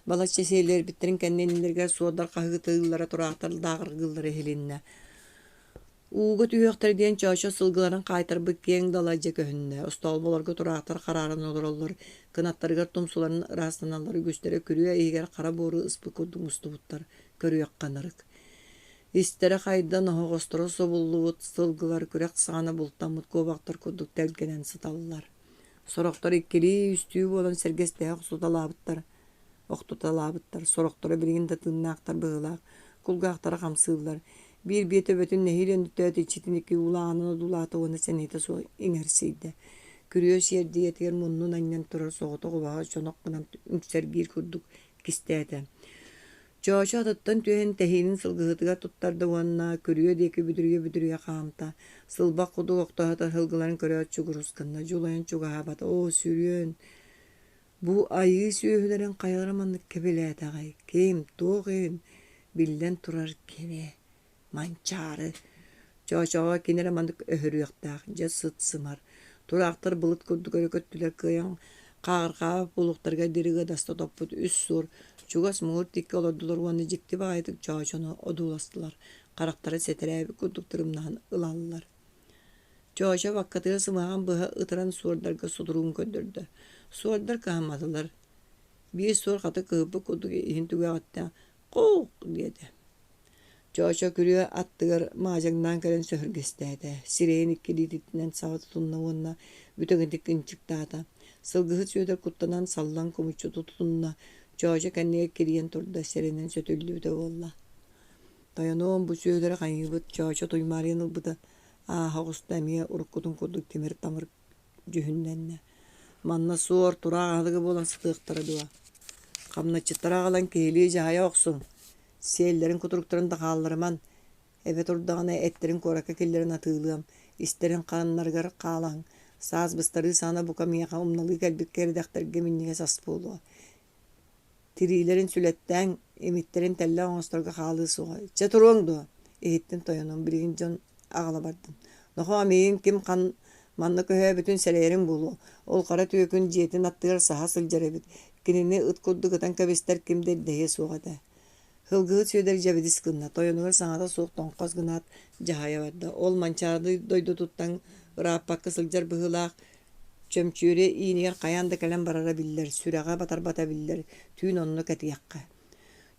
Балачча сиэллэрбиттэрин кэннэ иннилэригэр суордар хаһыытыыллара, тураахтар дааҕыргыыллара иһилиннэ. Ууга түһүөхтэрэ диэн Чоочо сылгыларын хаайтарбыт киэҥ дала дьэ көһүннэ. Остоолболорго тураахтар харааран олороллор, кынаттарыгар тумсуларын ыраастаналлар, үгүстэрэ күрүө иһигэр хара буору ыспыт курдук мустубуттар, көрүөххэ ынырык. Истэрэ хайдан, оһоҕосторо субуллубут сылгылар күрэх саҕана бултаммыт куобахтар курдук тэлгэнэн сыталлар. Сорохтор иккилии-үстүү буолан сэргэстэһэ охсуталаабыттар, охтуталаабыттар, сорохторо билигин да тыыннаахтар быһыылаах, кулгаахтара хамсыыллар. Биир биэ төбөтүн нэһиилэ өндөттөөт иччитин икки уулааҕынан одуулаата уонна сэниэтэ суох иҥэрсийдэ. Күрүө сиэрдийэтигэр муннун анньан турар соҕотох убаһа чонох гынан үҥсэргиир курдук кистээтэ. Чоочо атыттан түһэн тэһиинин сылгыһытыгар туттарда уонна күрүө диэки бүдүрүйэ-бүдүрүйэ хаамта. Сылбах курдук охтоһутар сылгыларын көрөөт чугурус гынна, дьулайан чугаһаабата. Оо, сүрүөн! Бу айыы сүөһүлэрин хайалара маннык кэбилээтэҕэй? Ким, туох иһин? Биллэн турар, кини. Манчаары. Чоочоҕо кини эрэ маннык өһөрүөхтээх, дьэ сыт-сымар. Тураахтар былыт курдук өрө көттүлэр кыайан хааҕырҕаабат буолуохтарыгар диэри ыадаста топпут үс суор чугас муҥур тиккэ олордулар уонна дьикти баҕайытык Чоочону одууластылар, харахтара сэтэрээбит курдук тырымнаһан ылаллар. Чоочо баккатыгар сымыһаҕын быһа ытыран суордарга сутуругун көрдөрдө. Суордар кыһамматылар. Биир суор хата кыһыппыт курдук иһин түгэҕиттэн «Куук!» диэтэ. Чоочо күрүө аттыгар маадьаҥнаан кэлэн сөһүргэстээтэ, сирэйин икки илиитинэн саба тутунна уонна бүтэҥитик ынчыктаата. Сылгыһыт Сүөдэр куттанан саллан кумуччу тутунна, Чоочо кэннигэр кирийэн турда, сэрэнэн сөтөллүбүтэ буолла. Тойонуом, бу Сүөдэри хайыыбыт, Чоочо туймаарыйан ылбыта, ааһа оҕуста эмиэ уруккутун курдук тимир-тамыр дьүһүннэннэ. Манна суор, тураах аһылыга буолан сытыахтара дуо? Хамначчыттары аҕалан киһилии дьаһайа охсуҥ, сиэллэрин кутуруктарын да хаалларыман, эбэ турдаҕына эттэрин куоракка киллэрэн атыылыам, истэрин ханнарыгар хаалаҥ, саас быстарыы саҕана бука миэхэ умналыы кэлбит кэридэхтэргэ минньигэс ас буолуо. Тириилэрин сүлэттээҥ, имиттэрин тэллэх оҥосторго хаалыы суоҕа. Чэ туруоҥ дуо? Иһиттин тойонум, билигин дьон аҕала бардым. Нохоо, миигин ким хан манна көһөөбүтүн сэрэйэриҥ буолуо. Ол хара түөкүн дьиэтин аттыгар саһа сылдьар эбит. Кинини ыт курдук ытан кэбистэр ким да ирдэһиэ суох этэ. Сылгыһыт Сүөдэр дьэбидис гынна, тойонугар саҥата суох тоҥхос гынаат дьаһайа барда. Ол Манчаары дойдутуттан ырааппакка сылдьар быһыылаах Чөмчүөрэ иинигэр хайаан да кэлэн барара биллэр, сүрэҕэ батарбата биллэр, түүн онно кэтиэххэ.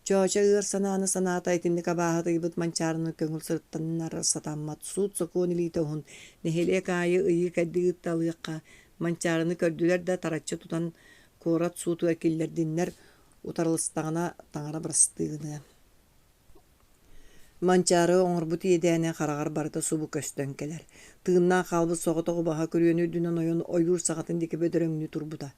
Чоочо ыар санааны санаата итинник абааһытыйбыт Манчаарыны көҥүл сырыттаннар сатаммат, суут-сокуон илиитэ уһун, нэһилиэк аайы ыйыы-кэрдии ыытталыахха, Манчаарыны көрдүлэр да тараччы тутан куорат суутугар киллэрдиннэр, утарылыстаҕына таҥара бырастыы гыныа. Манчаары оҥорбут иэдээнэ хараҕар барыта субу көстөн кэлэр. Тыыннаах хаалбыт соҕотох убаһа күрүөнү үрдүнэн ойон ойуур саҕатын диэки бөдөрөҥнүү турбута.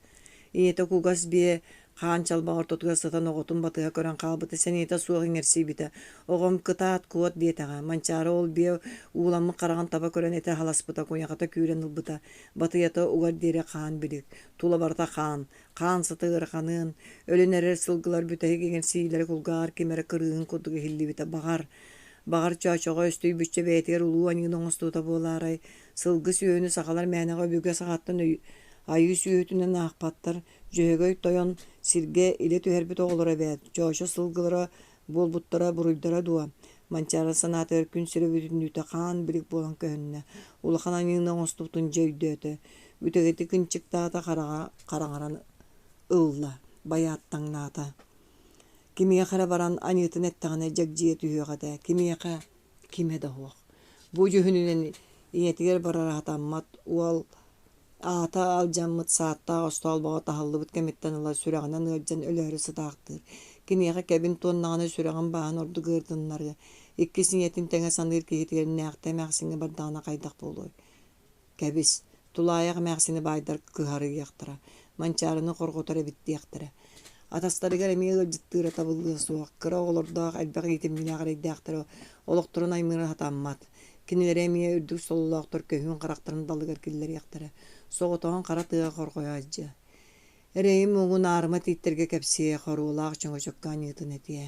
Ийэтэ кугас биэ хаан чалбах ортотугар сытан оҕотун батыһа көрөн хаалбыта сэниэтэ суох иҥэрсийбитэ. Оҕом кытаат куот диэтэҕэ. Манчаары ол биэ ууламмыт хараҕын таба көрөн этэ халаспыта, куйахата күүрэн ылбыта. Батыйата угар диэри хаан билик. Тула барыта хаан. Хаан сыта ыараханыан, өлөн эрэр сылгылар бүтэһик иҥэрсиилэрэ кулгааҕар ким эрэ кырыыһын курдук иһиллибитэ. Баҕар, баҕар Чоочоҕо өстүйбүччэ бэйэтигэр улуу аньыыны оҥостубута буолаарай, сылгы сүөһүнү сахалар мээнэҕэ өбүгэ саҕаттан айыы сүөһүтүнэн аахпаттар, Дьөһөгөй тойон сиргэ илэ түһэрбит оҕолоро эбээт, Чоочо сылгылара буолбуттара буруйдара дуо? Манчаары санаатыгар күн сирэ бүтүннүүтэ хаан-билик буолан көһүннэ, улахан аньыыны оҥостубутун дьэ өйдөөтө, бүтэгитик ынчыктаата, хараҕа хараҥаран ылла, байааттаҥнаата. Кимиэхэ эрэ баран аньыытын эттэҕинэ дьэгдьийэ түһүөх этэ, кимиэхэ кимэ да суох. Бу дьүһүнүнэн ийэтигэр барара сатаммат уол Аата алдьаммыт сааттаах остоолбоҕо таһыллыбыт кэмиттэн ыла сүрэҕинэн ыалдьан өлөөрү сытаахтыыр. Киниэхэ кэбин туоннаҕына сүрэҕин бааһын ордук ыырдыннарыа, иккис ийэтин тэҥэ саныыр киһитигэр нээхтэ эмээхсиҥҥэ бардаҕына хайдах буолуой? Кэбис, тулаайах эмээхсини баайдар кыһарыйыахтара, Манчаарыны хорҕотор эбит диэхтэрэ. Атастарыгар эмиэ ыалдьыттыыра табыллыа суох, кыра оҕолордоох элбэх иитимньилээх эрэйдээхтэрэ олохторун аймыыра сатаммат. Кинилэри эмиэ үрдүк сололоохтор көһүүн харахтарын далыгар киллэриэхтэрэ, соҕотоҕун хара тыаҕа хорҕойо сылдьыа. Эрэйим-муҥун аарыма тииттэргэ кэпсиэ, хоруолаах чөҥөчөккө аньыытын этиэ.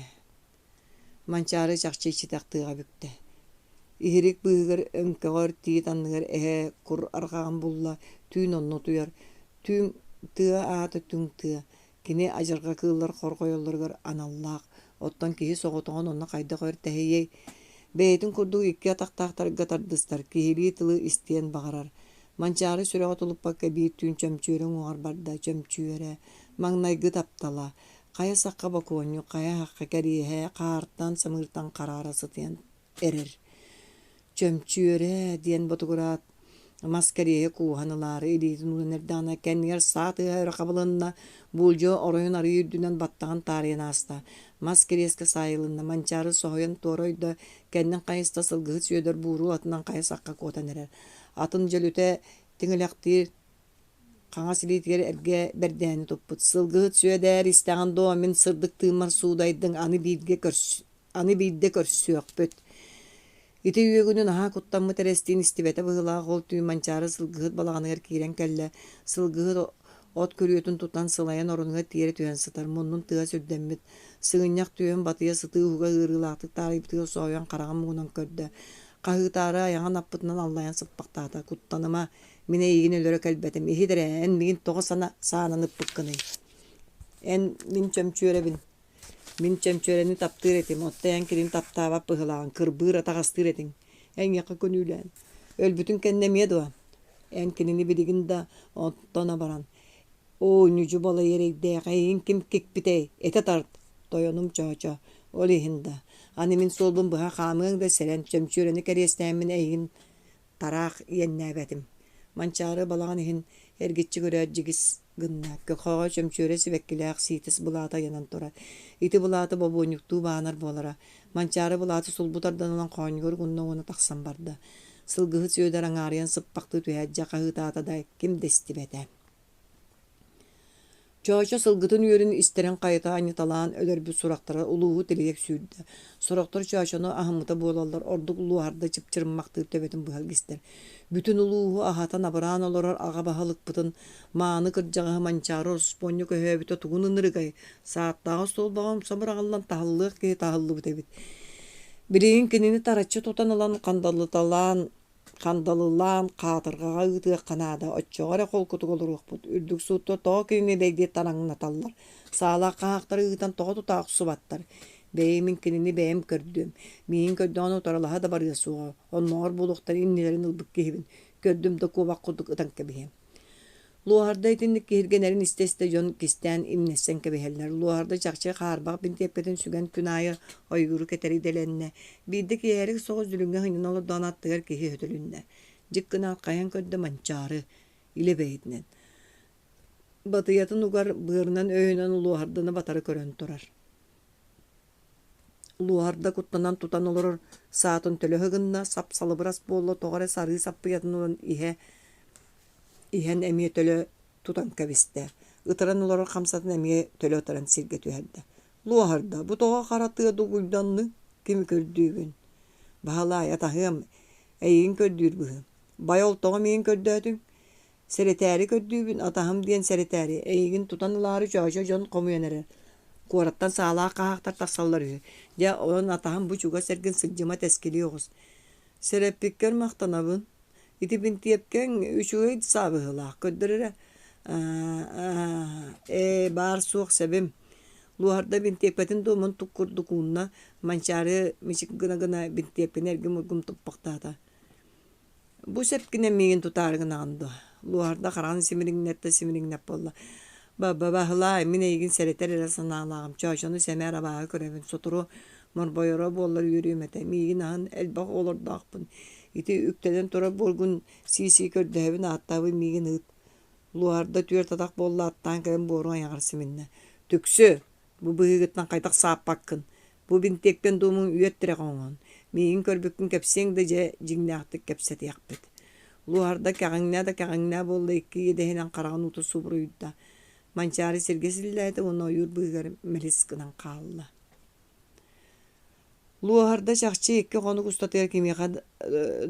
Манчаары чахчы иччитэх тыаҕа бүктэ. Иһирик быыһыгар өҥкөҕөр тиит анныгар эһэ кур арҕаҕын булла, түүн онно утуйар. Түүн тыа аата түҥ тыа. Кини адьырҕа кыыллар хорҕойоллоругар аналлаах, оттон киһи соҕотоҕун онно хайдах өр тэһийиэй? Бэйэтин курдук икки атахтаахтарга тардыстар, киһилии тылы истиэн баҕарар. Манчаары сүрэҕэ тулуппакка биир түүн чөмчүөрэ уҥуоҕар барда, чөмчүөрэ, маҥнайгы таптала, хайа сахха бокуонньук, хайа сахха кэриэһэ, хаартан, самыыртан хараара сытыйан эрэр. Чөмчүөрэ диэн ботугураат мас кэриэһи кууһан ылаары илиитин уунан эрдэҕинэ кэннигэр саа тыаһа өрө хабылынна, буулдьа оройун арыый үрдүнэн баттаҕын таарыйан ааста. Мас кириэскэ саайылынна, Манчаары соһуйан туора ойдо, кэннин хайыста сылгыһыт Сүөдэр бууруу атынан хайа сахха куотан эрэр. Атын дьөлүтэ тиҥилэхтиир хаҥас илиитигэр эргэ бэрдээни туппут. «Сылгыһыт Сүөдээр, истэҕин дуо, мин сырдык тыыммар суудайдыҥ, аны бииргэ көрс аны биирдэ көрсүөхпүт» Ити үөгүнү наһаа куттаммыт эрэстиин истибэтэ быһыылаах, ол түүн Манчаары сылгыһыт балаҕаныгар киирэн кэллэ. Сылгыһыт от күрүөтүн тутан сылайан оронугар тиэрэ түһэн сытар, муннун тыаһа сүрдэммит, сыгынньах түөһүн батыйа сытыы уһуга ыарыылаахтык таарыйбытыгар соһуйан хараҕын муҥунан көрдө. Хаһыытаары айаҕын аппытынан аллайан сыппахтаата: «Куттаныма, мин эйигин өлөрө кэлбэтим, иһит эрэ, эн миигин тоҕо сана саанан ыппыккыный? Эн мин чөмчүөрэбин, мин чөмчүөрэни таптыыр этим, оттон эн кинини таптаабат быһыылааҕыҥ, кырбыыр, атаҕастыыр этиҥ. Эйиэхэ күнүүлээн. Өлбүтүн кэннэ эмиэ дуо? Эн кинини билигин да оттон абаран, оо, ньүдьү балай эрэйдээх, эйигин ким кикпитэй, этэ тарт, тойонум Чоочо, ол иһин да, аны мин суолбун быһа хаамыаҥ да сэрэн, чөмчүөрэни кэриэстээммин эйигин тараах иэннээбэтим. Манчаары балаҕан иһин эргиччи көрөөт дьигис гынна, көхөҕө чөмчүөрэ сибэккилээх сиитэс былаата ыйанан турар. Ити былааты бобуонньуктуу баанар буолара. Манчаары былааты сулбу тардан ылан хоонньугар угунна уонна тахсан барда. Сылгыһыт Сүөдэр аҥаарыйан сыппахтыы түһээт дьэ хаһыытаата да, ким да истибэтэ. Чоочо сылгытын үөрүн истэрин хайыта анньыталаан өлөрбүт сурахтара улууһу тилийэ сүүрдэ. Сорохтор Чоочону аһыммыта буолаллар, ордук луоһарда чыпчырыммахтыыр төбөтүн быһа илгистэр. Бүтүн улууһу аһатан-абыраан олорор аҕа баһылыкпытын мааны кырдьаҕаһы Манчаары ороспуонньа көһөөбүтэ тугун ынырыгай, сааттааҕы остуолбаҕа умса быраҕыллан таһыллыах киһи таһыллыбыт эбит. Билигин кинини тараччы тутан ылан хандалыталаан Хандалылаан хаатырҕаҕа ыытыахха наада, оччоҕо эрэ холкутук олоруохпут, үрдүк суутта тоҕо кинини бэйдиэ тараҥнаталлар, саалаах хаһаахтары ыытан тоҕо тута охсубаттар. Бэйи мин кинини бэйэм көрдүм, миигин көрдөҕүнэ утарылаһа да барыа суоҕа, оннооҕор буолуохтар иннилэрин ылбыт киһибин, көрдүм да куобах курдук ытан кэбиһиэм. Луоһарда итинник киһиргэнэрин истэ-истэ дьон кистээн имнэссэн кэбиһэллэр. Луоһарда чахчы хаарбах бинтиэпкэтин сүгэн күн аайы ойууру кэтэр идэлэннэ. Биирдэ киэһэрик соҕус дүлүҥҥэ сынньана олордоҕуна аттыгар киһи өтөлүннэ. Дьик гынаат хайан көрдө Манчаары илэ бэйэтинэн. Батыйатын угар быарынан өйөнөн Луоһарданы батары көрөн турар. Луоһарда куттанан тутан олорор саатын төлө ыһыгынна, сап-салыбырас буолла, тоҕо эрэ сарыы саппыйатын ылан иһэ иһэн эмиэ төлө тутан кэбистэ, ытыран олорор хамсатын эмиэ төлө ытыран сиргэ түһэрдэ. Луоһарда, бу тоҕо хара тыа дугуйданныҥ, кими көрдүүгүн? Баһылаай, атаһыам, эйигин көрдүүр быһыым. Бай ол тоҕо миигин көрдөөтүҥ? Сэрэтээри көрдүүбүн, атаһым диэн сэрэтээри, эйигин тутан ылаары чөөчө дьон хомуйан эрэр. Куораттан саалаах хаһаахтар тахсаллар үһү. Дьэ, онон атаһым бу чугас эргин сылдьыма тэскилии оҕус. Сэрэппиккэр махтанабын. Ити бинтиэпкэҥ үчүгэй саа быһыылаах, көрдөр эрэ. Ээ, баар-суох сэбим. Луоһарда бинтиэпкэтин дуомун тук курдук уунна, Манчаары мичик гына-гына бинтиэпкэни эргим-ургум туппахтаата. Бу сэпкинэн миигин тутаары гынаҕын дуо? Луоһарда хараҕын симириҥнэттэ симириҥнэп буолла. Ба-баһылаай, мин эйигин сэрэтэр эрэ санаалааҕым, Чоочону сэмээр абааһы көрөбүн, сотору морбойоро буоллар үөрүөм этэ, миигин аһын элбэх оҕолордоохпун, ити үктэнэн турар буоргун сии-сии көрдөһөбүн, ааттаабын миигин ыыт. Луоһарда түөрт атах буолла аттаан кэлэн буору айаҕар симиннэ. Түксү, бу быһыыгыттан хайдах сааппаккын, Бу бинтиэктэн дуомуҥ үөт тирэх оҥоһун, миигин көрбүккүн кэпсиэҥ да дьэ, дьиҥнээхтик кэпсэтиэхпит. Луоһарда кэҕиҥнээ да кэҕиҥнээ буолла икки иэдэһинэн хараҕын уута субуруйда. Манчаары сиргэ силлээтэ уонна ойуур быыһыгар мэлис гынан хаалла. Луоһарда чахчы икки хонук устатыгар кимиэхэ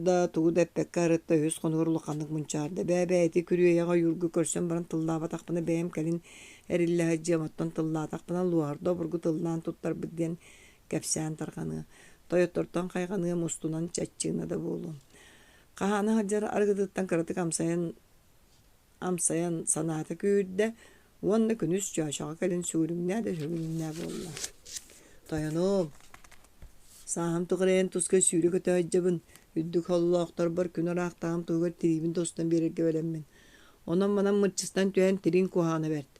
да тугу да эппэккэ арытта үһүс хонугар улаханнык мунчаарда. Бээ-бээ ити күрүөйэҕи ойуурга көрсөн баран тыллаабатахпына бэйэм кэлин эриллэ сылдьыам, оттон тыллаатахпына Луоһарда обургу тыллаан туттарбыт диэн кэпсээн тарҕаныа. Тойоттортон хайҕаныам устунан чаччыына да буолуом. Хаһаана сылдьар арыгытыттан кыратык амсайан амсайан санаата күүрдэ уонна күнүс Чоочоҕо кэлин сүгүрүҥнээ да сүгүрүҥнээ буолла. Тойонуом, сааһым тухары эн туска сүүрэ-көтө сылдьабын, үрдүк холлоохторбор күн ыраахтааҕым туһугар тириибин тостон биэрэргэ бэлэммин. Онон-манан мырчыстан түһэн тириҥ куһаҕана бэрт.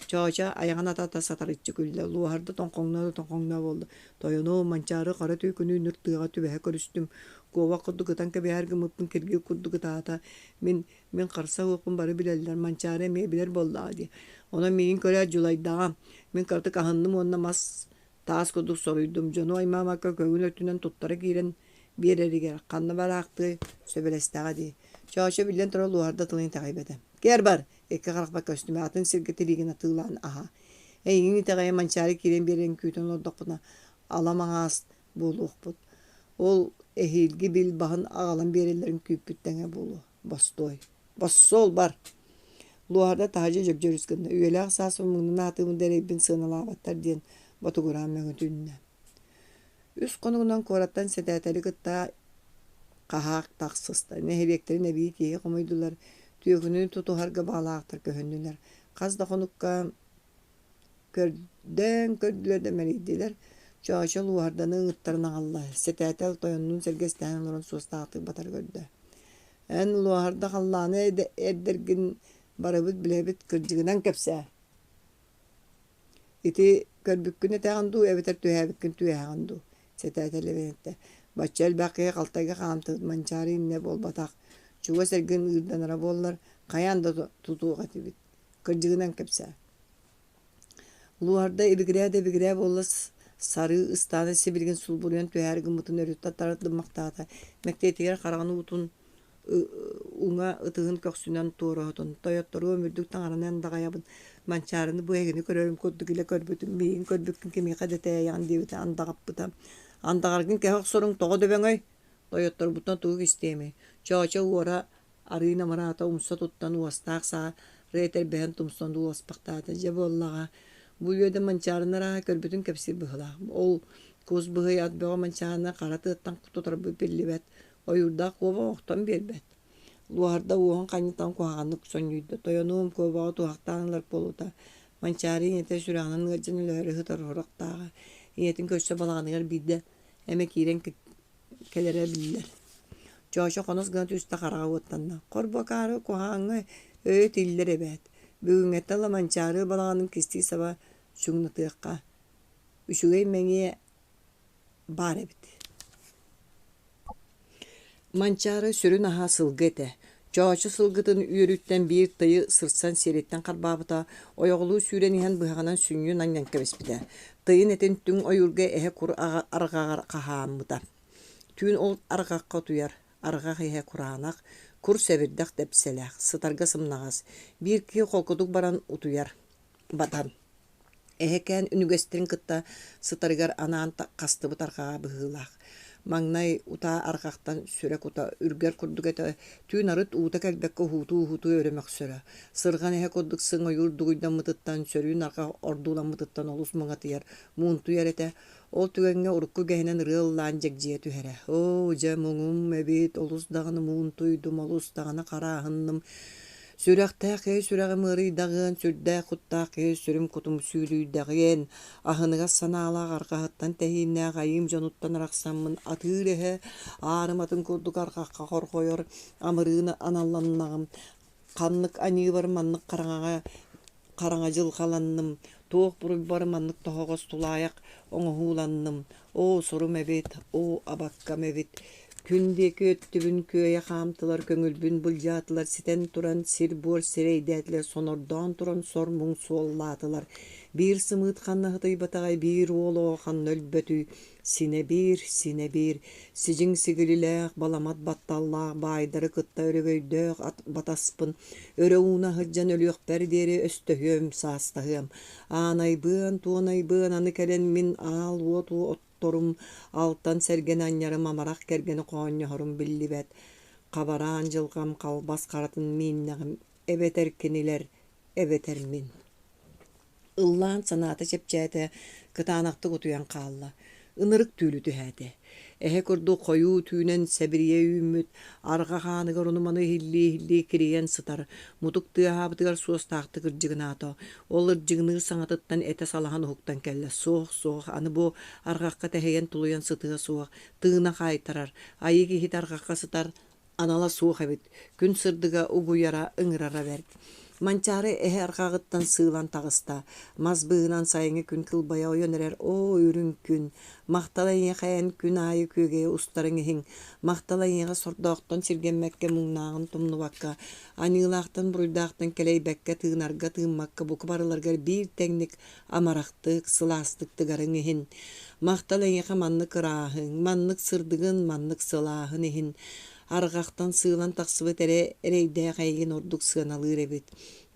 Чоочо айаҕын атата сатарыччы күллэ, луоһарда тоҥхоҥноо да тоҥхоҥноо буолла. Тойонуом, Манчаары хара түүкүнү үнүр тыаҕа түбэһэ көрүстүм, куобах курдук ытан кэбиһэр гыммыппын киргил курдук ытаата. Мин Мин харса уоппун бары билэллэр, Манчаары эмиэ билэр буоллаҕа дии. Онон миигин көрөөт дьулайдаҕа. Мин кыратык аһынным уонна мас таас курдук соруйдум. Дьону аймаабакка көҥүл өттүнэн туттара киирэн биэрэригэр ханна бараахтыай, сөбүлэстэҕэ дии. Чоочо биллэн турар луоһарда тылын итэҕэйбэтэ. Кээр бар, икки харахпар көстүмэ, атын сиргэ тириигин атыылаан аһаа. Эйигин итэҕэйэн Манчаары киирэн биэрэрин күүтэн олордохпуна, ала маҥаас буолуохпут. Ол эһиилги бил баһын аҕалан биэрэллэрин күүппүт тэҥэ буолуо. Бостуой. Боссуол бар! Луоһарда таһырдьа дьөгдьөрүс гынна. Үйэлээх саас муҥнан аатыыбын да эрэйбин сыаналаабаттар диэн ботугураан мөҥүтүннэ. Үс хонугунан куораттан сэтээтэли кытта хаһаак тахсыста. Нэһилиэктэрин эбии киһи хомуйдулар, түөкүнү тутуһарга баҕалаахтар көһүннүлэр. Хас да хонукка Көрдөөн көрдүлэр да мэлийдилэр, Чоочо луоһарданы ыҥыттаран аҕалла, сэтээтэл тойоннуун сэргэстэһэн олорон суостаахтык батары көрдө: «Эн луоһарда халлааны эрдэргин барыбыт билэбит, кырдьыгынан кэпсээ. Ити көрбүккүн этэҕин дуу эбэтэр түһээбиккин түһээҕин дуу?» Сэтээтэл эбэн эттэ: «Бачча элбэх киһи халтайга хаамтыбыт Манчаары иннэ буолбатах, чугас эргин ыырданара буоллар, хайаан да тутуох этибит. Кырдьыгынан кэпсээ» Луоһарда ибигирээ да ибигирээ буолла сарыы ыстаана сибилигин сулбуруйан түһээри гыммытын өрүттэ тардыммахтаата, мэктиэтигэр хараҕын уутун уҥа ытыһын көхсүнэн туора оһотон, «Тойотторуом үрдүк таҥаранан даҕайабын, Манчаарыны бу эһигини көрөрүм курдук илэ көрбүтүм, миигин көрбүккүн кимиэхэ да тээйэҕин» диэбитэ андаҕаппыта. «Андаҕаргын кэһэ охсоруҥ тоҕо дөбөҥөй? Тойотторбуттан тугу кистиэмий? Чоочо уора Арыы намыраата умса туттан уостаах саары этэрбэһин тумсун уоспахтаата. Дьэ буоллаҕа, бу үөдэ Манчаарыны арааһа көрбүтүн кэпсиир быһыылаах. Ол кус быһый ат бөҕө Манчаарыны хара тыаттан тутарбыт биллибэт, ойуурдаах куобах охтон биэрбэт. Луоһарда уоһун ханньытан куһаҕаннык сонньуйда. Тойонуом куобаҕы туһахтаан ылар буолута. Манчаары ийэтэ сүрэҕинэн ыалдьан өлөөрү сытар сурахтааҕа. Ийэтин көрсө балаҕаныгар биирдэ эмэ киирэн кэлэрэ биллэр. Чоочо хонос гына түстэ хараҕа уоттанна. Хорбокаары куһаҕаҥҥа өйө тиллэр эбээт. Бүгүҥҥэттэн ыла Манчаары балаҕанын кистии саба чуҥнатыахха. Үчүгэй мэҥиэ баар эбит. Манчаары сүрүн аһа сылгы этэ. Чоочо сылгытын үөрүттэн биир тыйы сырсан сиэриттэн харбаабыта, ойоҕолуу сүүрэн иһэн быһаҕынан сүнньүн анньан кэбиспитэ. Тыйын этин түҥ ойуурга эһэ кур арҕаҕар хаһааммыта. Түүн ол арҕахха утуйар, арҕах иһэ кураанах, кур сэбирдэх дэпсэлээх, сытарга сымнаҕас, биир киһи холкутук баран утуйар, батан. Эһэкээн үнүгэстэрин кытта сытарыгар анаан хастыбыт арҕаҕа быһыылаах. Маҥнай утаа арҕахтан сүрэ кута үргэр курдук этэ, түүн арыт уута кэлбэккэ уһуутуу-уһуутуу өрө мөхсөрө. Сырҕан эһэ курдук сыҥ ойуур дугуйдаммытыттан, сөрүүн арҕах ордууламмытыттан олус муҥатыйар, муунтуйар этэ. Ол түгэҥҥэ урукку үгэһинэн ырыа ыллаан дьэгдьийэ түһэрэ: «Оо, дьэ, муҥум эбит, олус даҕаны муунтуйдум, олус даҕаны харааһынным. Сүрэхтээх киһи сүрэҕим ыарыйдаҕыан, сүрдээх куттаах киһи сүрүм-кутум сүүлүйдэҕиэн, аһыныгас санаалаах арҕаһыттан тэһииннээх айыым дьонуттан арахсаммын атыыр эһэ аарыматын курдук арҕахха хорҕойор амырыын аналланнаҕым. Ханнык аньыыбар маннык хараҥаҕа хараҥа дьылҕаланным, туох буруйбар маннык тоһоҕос тулаайах оҥоһууланным, оо, сурум эбит, оо, абаккам эбит, Күн диэки өттүбүн күөйэ хаамтылар, көҥүлбүн былдьаатылар, ситэн туран сир-буор сирэйдээтилэр, сонордоон туран сор-муҥ суоллаатылар. Биир сымыыт ханна сытыйбатаҕай, биир уол оҕо ханна өлбөтүй, синэ биир, синэ биир, сидьиҥ сигилилээх, баламат батталлаах баайдары кытта өрөгөйдөөх ат батаспын, өрө ууна сылдьан өлүөхпэр диэри өстөһүөм, саастаһыам. Аанайбыан, туонайбыан аны кэлэн мин аал уот торум, алтан сэргэни анньарым, амарах кэргэни хоонньоһорум биллибэт. Хабараан дьылҕам халбас харатын мииннэҕим, эбэтэр кинилэр, эбэтэр мин. Ыллаан санаата чэпчээтэ, кытаанахтык утуйан хаалла. Ынырык түүлү түһээтэ. Эһэ курдук хойуу түүнэн сэбирийэ үүммүт, арҕах ааныгар ону-маны иһиллии-иһиллии кирийэн сытар, мутук тыаһаабытыгар суостаахтык ырдьыгынаата. Ол ырдьыгыныыр саҥатыттан этэ салаһан уһуктан кэллэ. Суох, суох, аны бу арҕахха тэһийэн тулуйан сытыа суох, тыына хаайтарар, айыы киһитэ арҕахха сытар анала суох эбит, күн сырдыга угуйара, ыҥырара бэрт. Манчаары эһэ арҕаҕыттан сыылан таҕыста, мас быыһынан сайыҥҥы күн кылбайа ойон эрэр «Оо, үрүҥ күн, махтал эйиэхэ эн күн аайы күөгэйэ устарыҥ иһин, махтал эйиэхэ сордоохтон сиргэммэккэ муҥнааҕын тумнубакка, аньыылаахтан-буруйдаахтан кэлэйбэккэ тыынарга-тыыммакка бука барыларыгар биир тэҥник амарахтык, сылаастык тыгарыҥ иһин. Махтал эйиэхэ маннык ырааһыҥ, маннык сырдыгын, маннык сылааһын иһин. Арҕахтан сыылан тахсыбыт эрэ эрэйдээх эйигин ордук сыаналыыр эбит.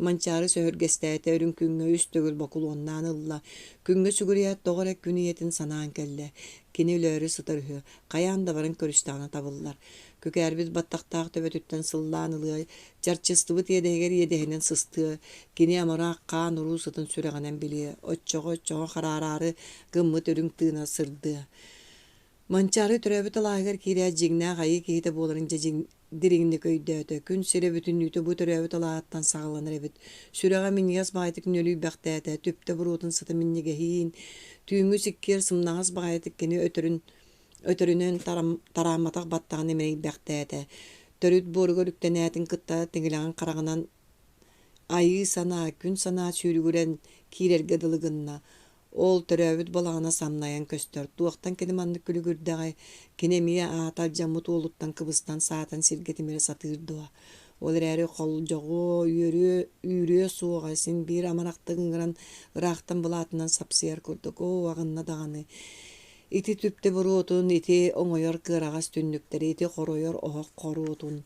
Манчаары сөһүргэстээтэ үрүҥ күҥҥэ үс төгүл бокулуоннаан ылла. Күҥҥэ сүгүрүйээт тоҕо эрэ күн ийэтин санаан кэллэ. Кини өлөөрү сытар үһү, хайаан да баран көрүстэҕинэ табыллар. Күкээрбит баттахтаах төбөтүттэн сыллаан ылыа, чарчыстыбыт иэдэһигэр иэдэһинэн сыстыа, кини амарах хаан-уруу сытын сүрэҕинэн билиэ, оччоҕо-оччоҕо хараараары гыммыт үрүҥ тыына сырдыа. Манчаары төрөөбүт алааһыгар киирээт дьиҥнээх айыы киһитэ буоларын дьэ дириҥник өйдөөтө. Күн сирэ бүтүннүүтэ бу төрөөбүт алааһыттан саҕаланар эбит. Сүрэҕэ минньигэс баҕайытык нүөлүйбэхтээтэ, түптэ буруотун сыта минньигэһиин, түүҥҥү сиккиэр сымнаҕас баҕайытык кини өтөрүн Өтөрүнэн тараамматах баттаҕын имэрийбэхтээтэ, төрүт буоругар үктэнээтин кытта тиҥилэҕин хараҕынан айыы санаа, күн санаа сүүрүгүрэн киирэргэ дылы гынна. Ол төрөөбүт балаҕана самнайан көстөр, туохтан кини маннык күлүгүрдэҕэй, кини эмиэ аата алдьаммыт уолуттан кыбыстан саатан сиргэ тимирэ сатыыр дуо? Ол эрээри холдьоҕуо, үөрүө, үүрүө суоҕа, син биир амарахтык ыҥыран ыраахтан былаатынан сапсыйар курдук, оо, аҕынна даҕаны Ити түптэ буруотун, ити оҥойор кыараҕас түннүктэри, ити хоройор оһох хоруотун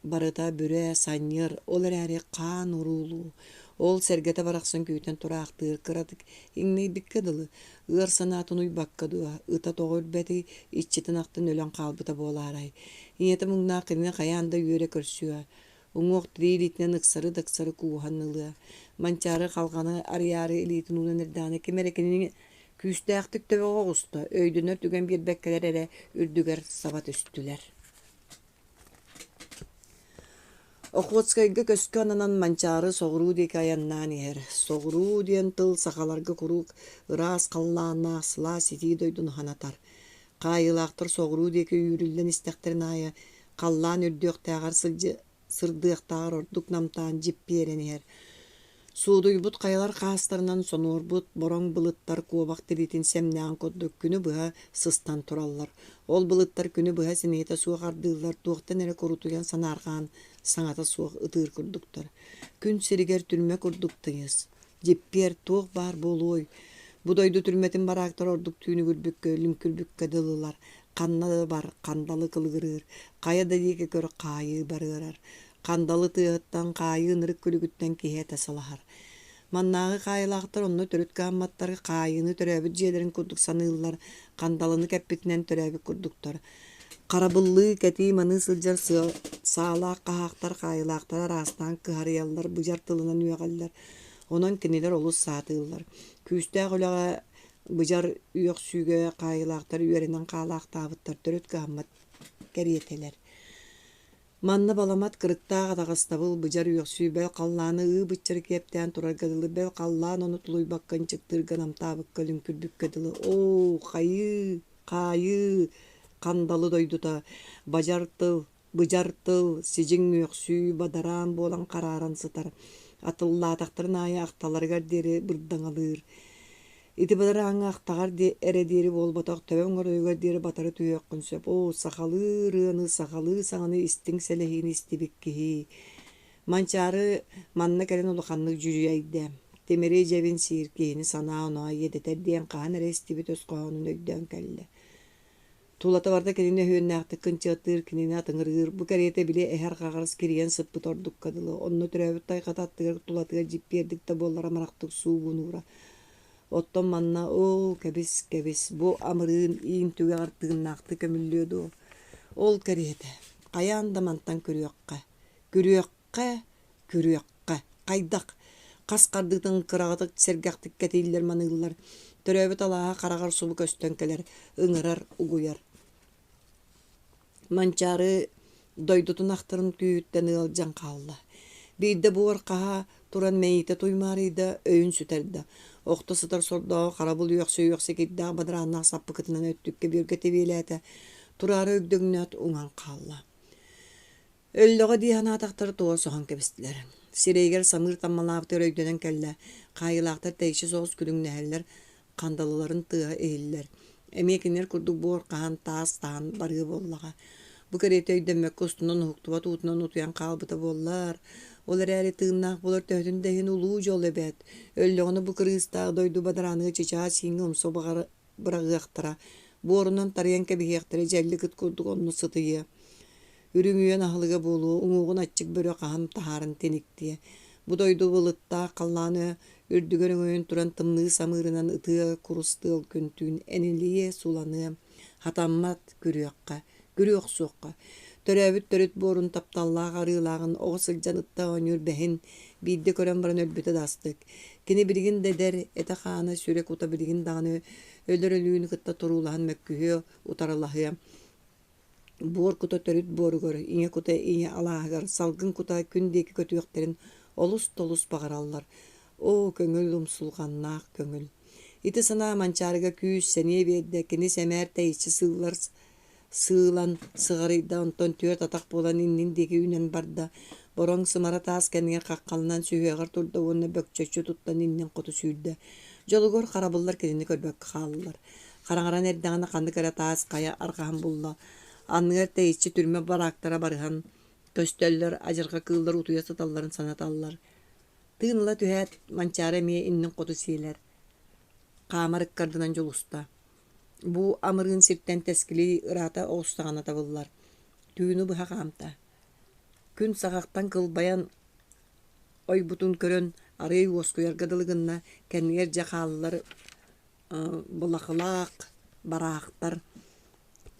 барыта бүрэ, санньыар, ол эрээри хаан уруулуу. Ол сэргэтэ барахсан күүтэн тураахтыыр кыратык иҥнэйбиккэ дылы, ыар санаатын уйбакка дуо, ыта тоҕо үрбэтий, иччитин ахтан өлөн хаалбыта буолаарай. Ийэтэ муҥнаах кинини хайаан да үөрэ көрсүө, Уҥуох тирии илиитинэн ыксары да ыксары кууһан ылыа. Манчаары халҕаны арыйаары илиитин уунан эрдэҕинэ ким эрэ кинини күүстээхтик төбөҕө оҕуста, өйдөнөр түгэн биэрбэккэлэр эрэ үрдүгэр саба түстүлэр. Охотскайга көскө ананан Манчаары соҕуруу диэки айаннаан иһэр. Соҕуруу диэн тыл сахаларга куруук ыраас халлааннаах сылаас итии дойдуну санатар. Хаайыылаахтар соҕуруу диэки үүрүллэн истэхтэрин аайы халлаан үрдүөхтээҕэр сылдьы сырдыахтааҕар ордук намтаан дьиппиэрэн иһэр. Суудуйбут хайалар хаастарынан сонуорбут бороҥ былыттар куобах тириитин сэмнэҕин курдук күнү быһа сыстан тураллар. Ол былыттар күнү быһа симиэтэ суох ардыыллар, туохтан эрэ курутуйан санаарҕаан саҥата суох ытыыр курдуктар. Күн сиригэр түрмэ курдук тыйыс. Дьиппиэр туох баар буолуой? Бу дойду түрмэтин бараактара ордук түүнүгүрбүккэ, лүҥкүрбүккэ дылылар. Ханна да бар, хандалы кылыгырыыр, хайа да диэки көр хаайыы барыарар. Хандалы тыаһыттан, хаайыы ынырык күлүгүттэн киһи этэ салаһар. Маннааҕы хаайылаахтар онно төрүт кыһамматтар, хаайыыны төрөөбүт дьиэлэрин курдук саныыллар, хандалыны кэппитинэн төрөөбүт курдуктар. Харабыллыы, кэтии-маныы сылдьар саалаах хаһаахтар хаайыылаахтары араастаан кыһарыйаллар, быдьар тылынан үөҕэллэр. Онон кинилэр олус саатыыллар. Күүстээх үлэҕэ быдьар үөхсүүгэ хаайыылаахтар үөрэнэн хаалаахтаабыттар төрүт кыһаммат кэриэтэлэр. Манна баламат кырыктаах атаҕастабыл, быдьар үөхсүү бэл халлааны ыы-быччары киэптээн турарга дылы, бэл халлаан ону тулуйбакка ынчыктыырга намтаабыкка, лүҥкүрбүккэ дылы «Оо, хайыы, хаайыы, хандалы дойдута, бадьар тыл, быдьар тыл, сидьиҥ үөхсүү, бадараан буолан харааран сытар, атыллаатахтарын аайы ахталарыгар диэри бырдаҥалыыр. Ити бадарааҥҥа ахтаҕар эрэ диэри буолбатах, төбөҥ оройугар диэри батары түһүөххүн сөп. Оо, сахалыы ырыаны, сахалыы саҥаны истиҥ сэлэһиини истибит киһи. Манчаары манна кэлэн улаханнык дьүрүйэйдэ. Тимири дьэбин сиир киһини санаа-оноо иэдэтэр диэн хаһан эрэ истибит өс хоһоонун өйдөөн кэллэ. Тулата барыта кинини өһүөннээхтик кынчыаттыыр, кинини атыҥырыыр, бу кэриэтэ били эһэ арҕаҕарыс кирийэн сыппыт ордукка дылы, онно төрөөбүт тайҕата аттыгар тулатыгар дьиппиэрдик да буоллар амарахтык суугунуура. Оттон манна, оо, кэбис, кэбис, бу амырыын иин түгэҕэр тыыннаахтыы көмүллүө дуо? Ол кэриэтэ, хайаан да мантан күрүөххэ, күрүөххэ, Күрүөххэ, хайдах, хас хардыытын кыраҕытык сэргэхтик кэтииллэр-маныыллар, төрөөбүт алааһа хараҕар субу көстөн кэлэр, ыҥырар, угуйар. Манчаары дойдутун ахтарын күүһүттэн ыалдьан хаалла. Биирдэ буор хаһа туран мэйиитэ туймаарыйда, өйүн сүтэрдэ. Охто сытар сордооҕу харабыл үөхсэ-үөхсэ кирдээх бадарааннаах саппыкытынан өттүккэ бүөргэ тэбиэлээтэ, тураары өгдөҥнөөт уҥан хаалла. Өллөҕө дии санаатахтара туора соһон кэбистилэр. Сирэйигэр самыыр таммалаабытыгар өйдөнөн кэллэ, хаайыылаахтар тэйиччи соҕус күлүҥнэһэллэр, хандалыларын тыаһа иһиллэр. Эмиэ кинилэр курдук буор хаһан, таас таһан барыа буоллаҕа. Бу кэриэтэ өйдөммөккө устунан уһуктубат уутунан утуйан хаалбыта буоллар, ол эрээри тыыннаах буолар төһөтүн да иһин улуу дьол эбээт. Өллөҕүнэ бу кырыыстаах дойду бадарааныга чычаас ииҥҥэ умса быраҕыахтара, буорунан тарыйан кэбиһиэхтэрэ дьэллик ыт курдук онно сытыйыа. Үрүҥ үйэн аһылыга буолуо, уҥуоҕун аччык бөрө хаһан таһааран тиниктиэ. Бу дойду былыттаах халлааны үрдүгэр өҥөйөн туран тымныы самыырынан ытыа курус тыал күн-түүн энилийэ суланыа. Хатаммат күрүөххэ, күрүө охсуохха. Төрөөбүт төрүт буорун тапталлаах арыылааҕын оҕо сылдьан ытта оонньуур бэһин биирдэ көрөн баран өлбүтэ да астык. Кини билигин да эдэр, этэ-хаана, сүрэ-кута билигин даҕаны өлөр өлүүнү кытта туруулаһан мөккүһүө, утарылаһыа. Буор кута төрүт буоругар, ийэ кута ийэ алааһыгар, салгын кута күн диэки көтүөхтэрин олус да олус баҕараллар. Оо, көҥүл умсулҕаннаах көҥүл. Ити санаа Манчаарыга күүс, сэниэ биэрдэ, кини сэмээр тэйиччи сыыллар сыылан сыҕарыйда, онтон түөрт атах буолан иннин диэки үүнэн барда. Бороҥ сымара таас кэннигэр хаххаланан сүһүөҕэр турда уонна бөкчөччү туттан иннин хоту сүүрдэ. Дьолугар харабыллар кинини көрбөккө хааллылар. Хараҥаран эрдэҕинэ ханнык эрэ таас хайа арҕаһын булла. Анныгар тэйиччи түрмэ бараактара барыһан көстөллөр, адьырҕа кыыллар утуйа сыталларын санаталлар. Тыын ыла түһээт, Манчаары эмиэ иннин хоту сиэлэр, хаамар ыккардынан дьулуста. Бу амырыын сиртэн тэскилии ыраата оҕустаҕына табыллар. Түүнү быһа хаамта. Күн саҕахтан кылбайан ойбутун көрөн, арыый уоскуйарга дылы гынна, кэннигэр дьэ хааллар былахылаах бараахтар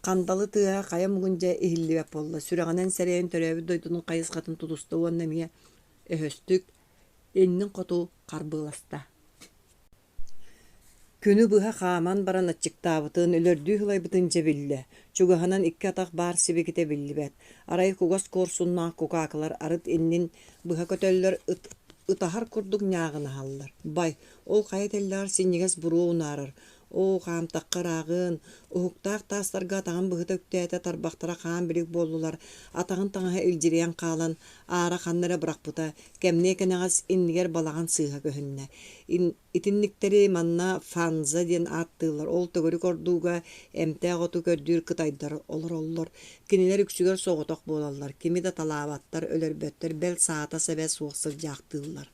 Хандалы тыаһа хайа муҥун дьэ иһиллибэт буолла, сүрэҕинэн сэрэйэн төрөөбүт дойдутун хайысхатын тутуста уонна эмиэ өһөстүк, иннин хоту харбыаласта. Күнү быһа хааман баран аччыктаабытын, өлөрдүү сылайбытын дьэ биллэ. Чугаһынан икки атах баар сибикитэ биллибэт. Арай кугас куорсуннаах кукаакылар арыт иннин быһа көтөллөр, ыт ытаһар курдук ньааҕынаһаллар. Бай, ол хайа тэллэҕэр синньигэс буруо унаарар. Оо, хаамтахха ырааҕын, уһуктаах таастарга атаҕын быһыта үктээтэ, тарбахтара хаан-билик буоллулар, атаҕын таҥаһа илдьирийэн хаалан, аара ханна эрэ бырахпыта, кэмниэ кэнэҕэс иннигэр балаҕан сыыһа көһүннэ. Итинниктэри манна фанза диэн ааттыыллар, ол төгүрүк ордууга эмтээх оту көрдүүр кытайдар олороллор. Кинилэр үксүгэр соҕотох буолаллар, кими да талаабаттар, өлөрбөттөр, бэл саата-сэбэ суох сылдьаахтыыллар.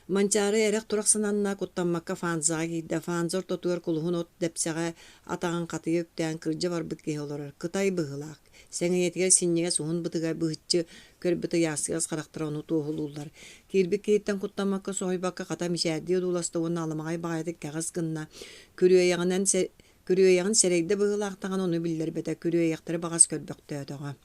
Манчаары эрэх-турах сананна, куттаммакка фанзаҕа киирдэ. Фанза ортотугар кулуһун от дэпсэҕэ атаҕын хатыйа үктээн кырдьа барбыт киһи олорор. Кытай быһыылаах. Сэҥийэтигэр синньигэс уһун бытыга быһыччы көрбүт ыйаастыгас харахтара ону туоһулууллар. Киирбит киһиттэн куттаммакка, соһуйбакка хата мичээрдии одууласта уонна аламаҕай баҕайытык кэҕис гынна. Күрүөйэҕинэн Күрүөйэҕин сэрэйдэ быһыылаах даҕаны ону биллэрбэтэ, күрүөйэхтэри баҕас көрбөхтөөтөҕө.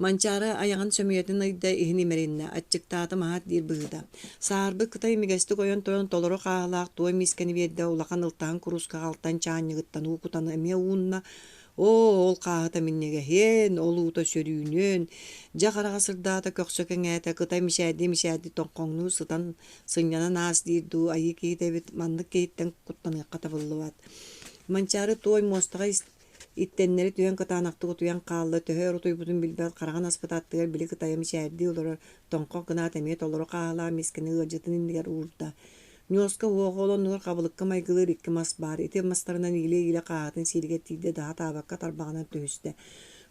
Манчаары айаҕын сөмүйэтин ыйда, иһин имэриннэ, аччыктаатым аһат диир быһыыта. Саарбыт кытай имигэстик ойон туран толору хааһылаах туой миискэни биэрдэ, улахан ылтаһын куруускаҕа алтан чаанньыгыттан уу кутан эмиэ уунна. Оо, ол хааһыта минньигэһиэн, ол уута сөрүүнүөн! Дьэ хараҕа сырдаата, көхсө кэҥээтэ, кытай мичээрдии-мичээрдии тоҥхоҥнуу сытан сынньанан аас диир дуу, айыы киһитэ эбит, маннык киһиттэн куттаныахха табыллыбат. Манчаары туой муостаҕа иттэннэри түһэн кытаанахтык утуйан хаалла, төһө өр утуйбутун билбэт, хараҕын аспыт аттыгар били кытайа мичээрдии олорор, тоҥхох гынаат эмиэ толору хааһылаах миискэни ыалдьытын иннигэр уурда. Ньуоска уоҕа ол оннугар хабылыкка майгылыыр икки мас баар. Ити мастарынан иилэ-иилэ хааһытын сииригэр тиийдэ да сатаабакка тарбаҕынан түһүстэ.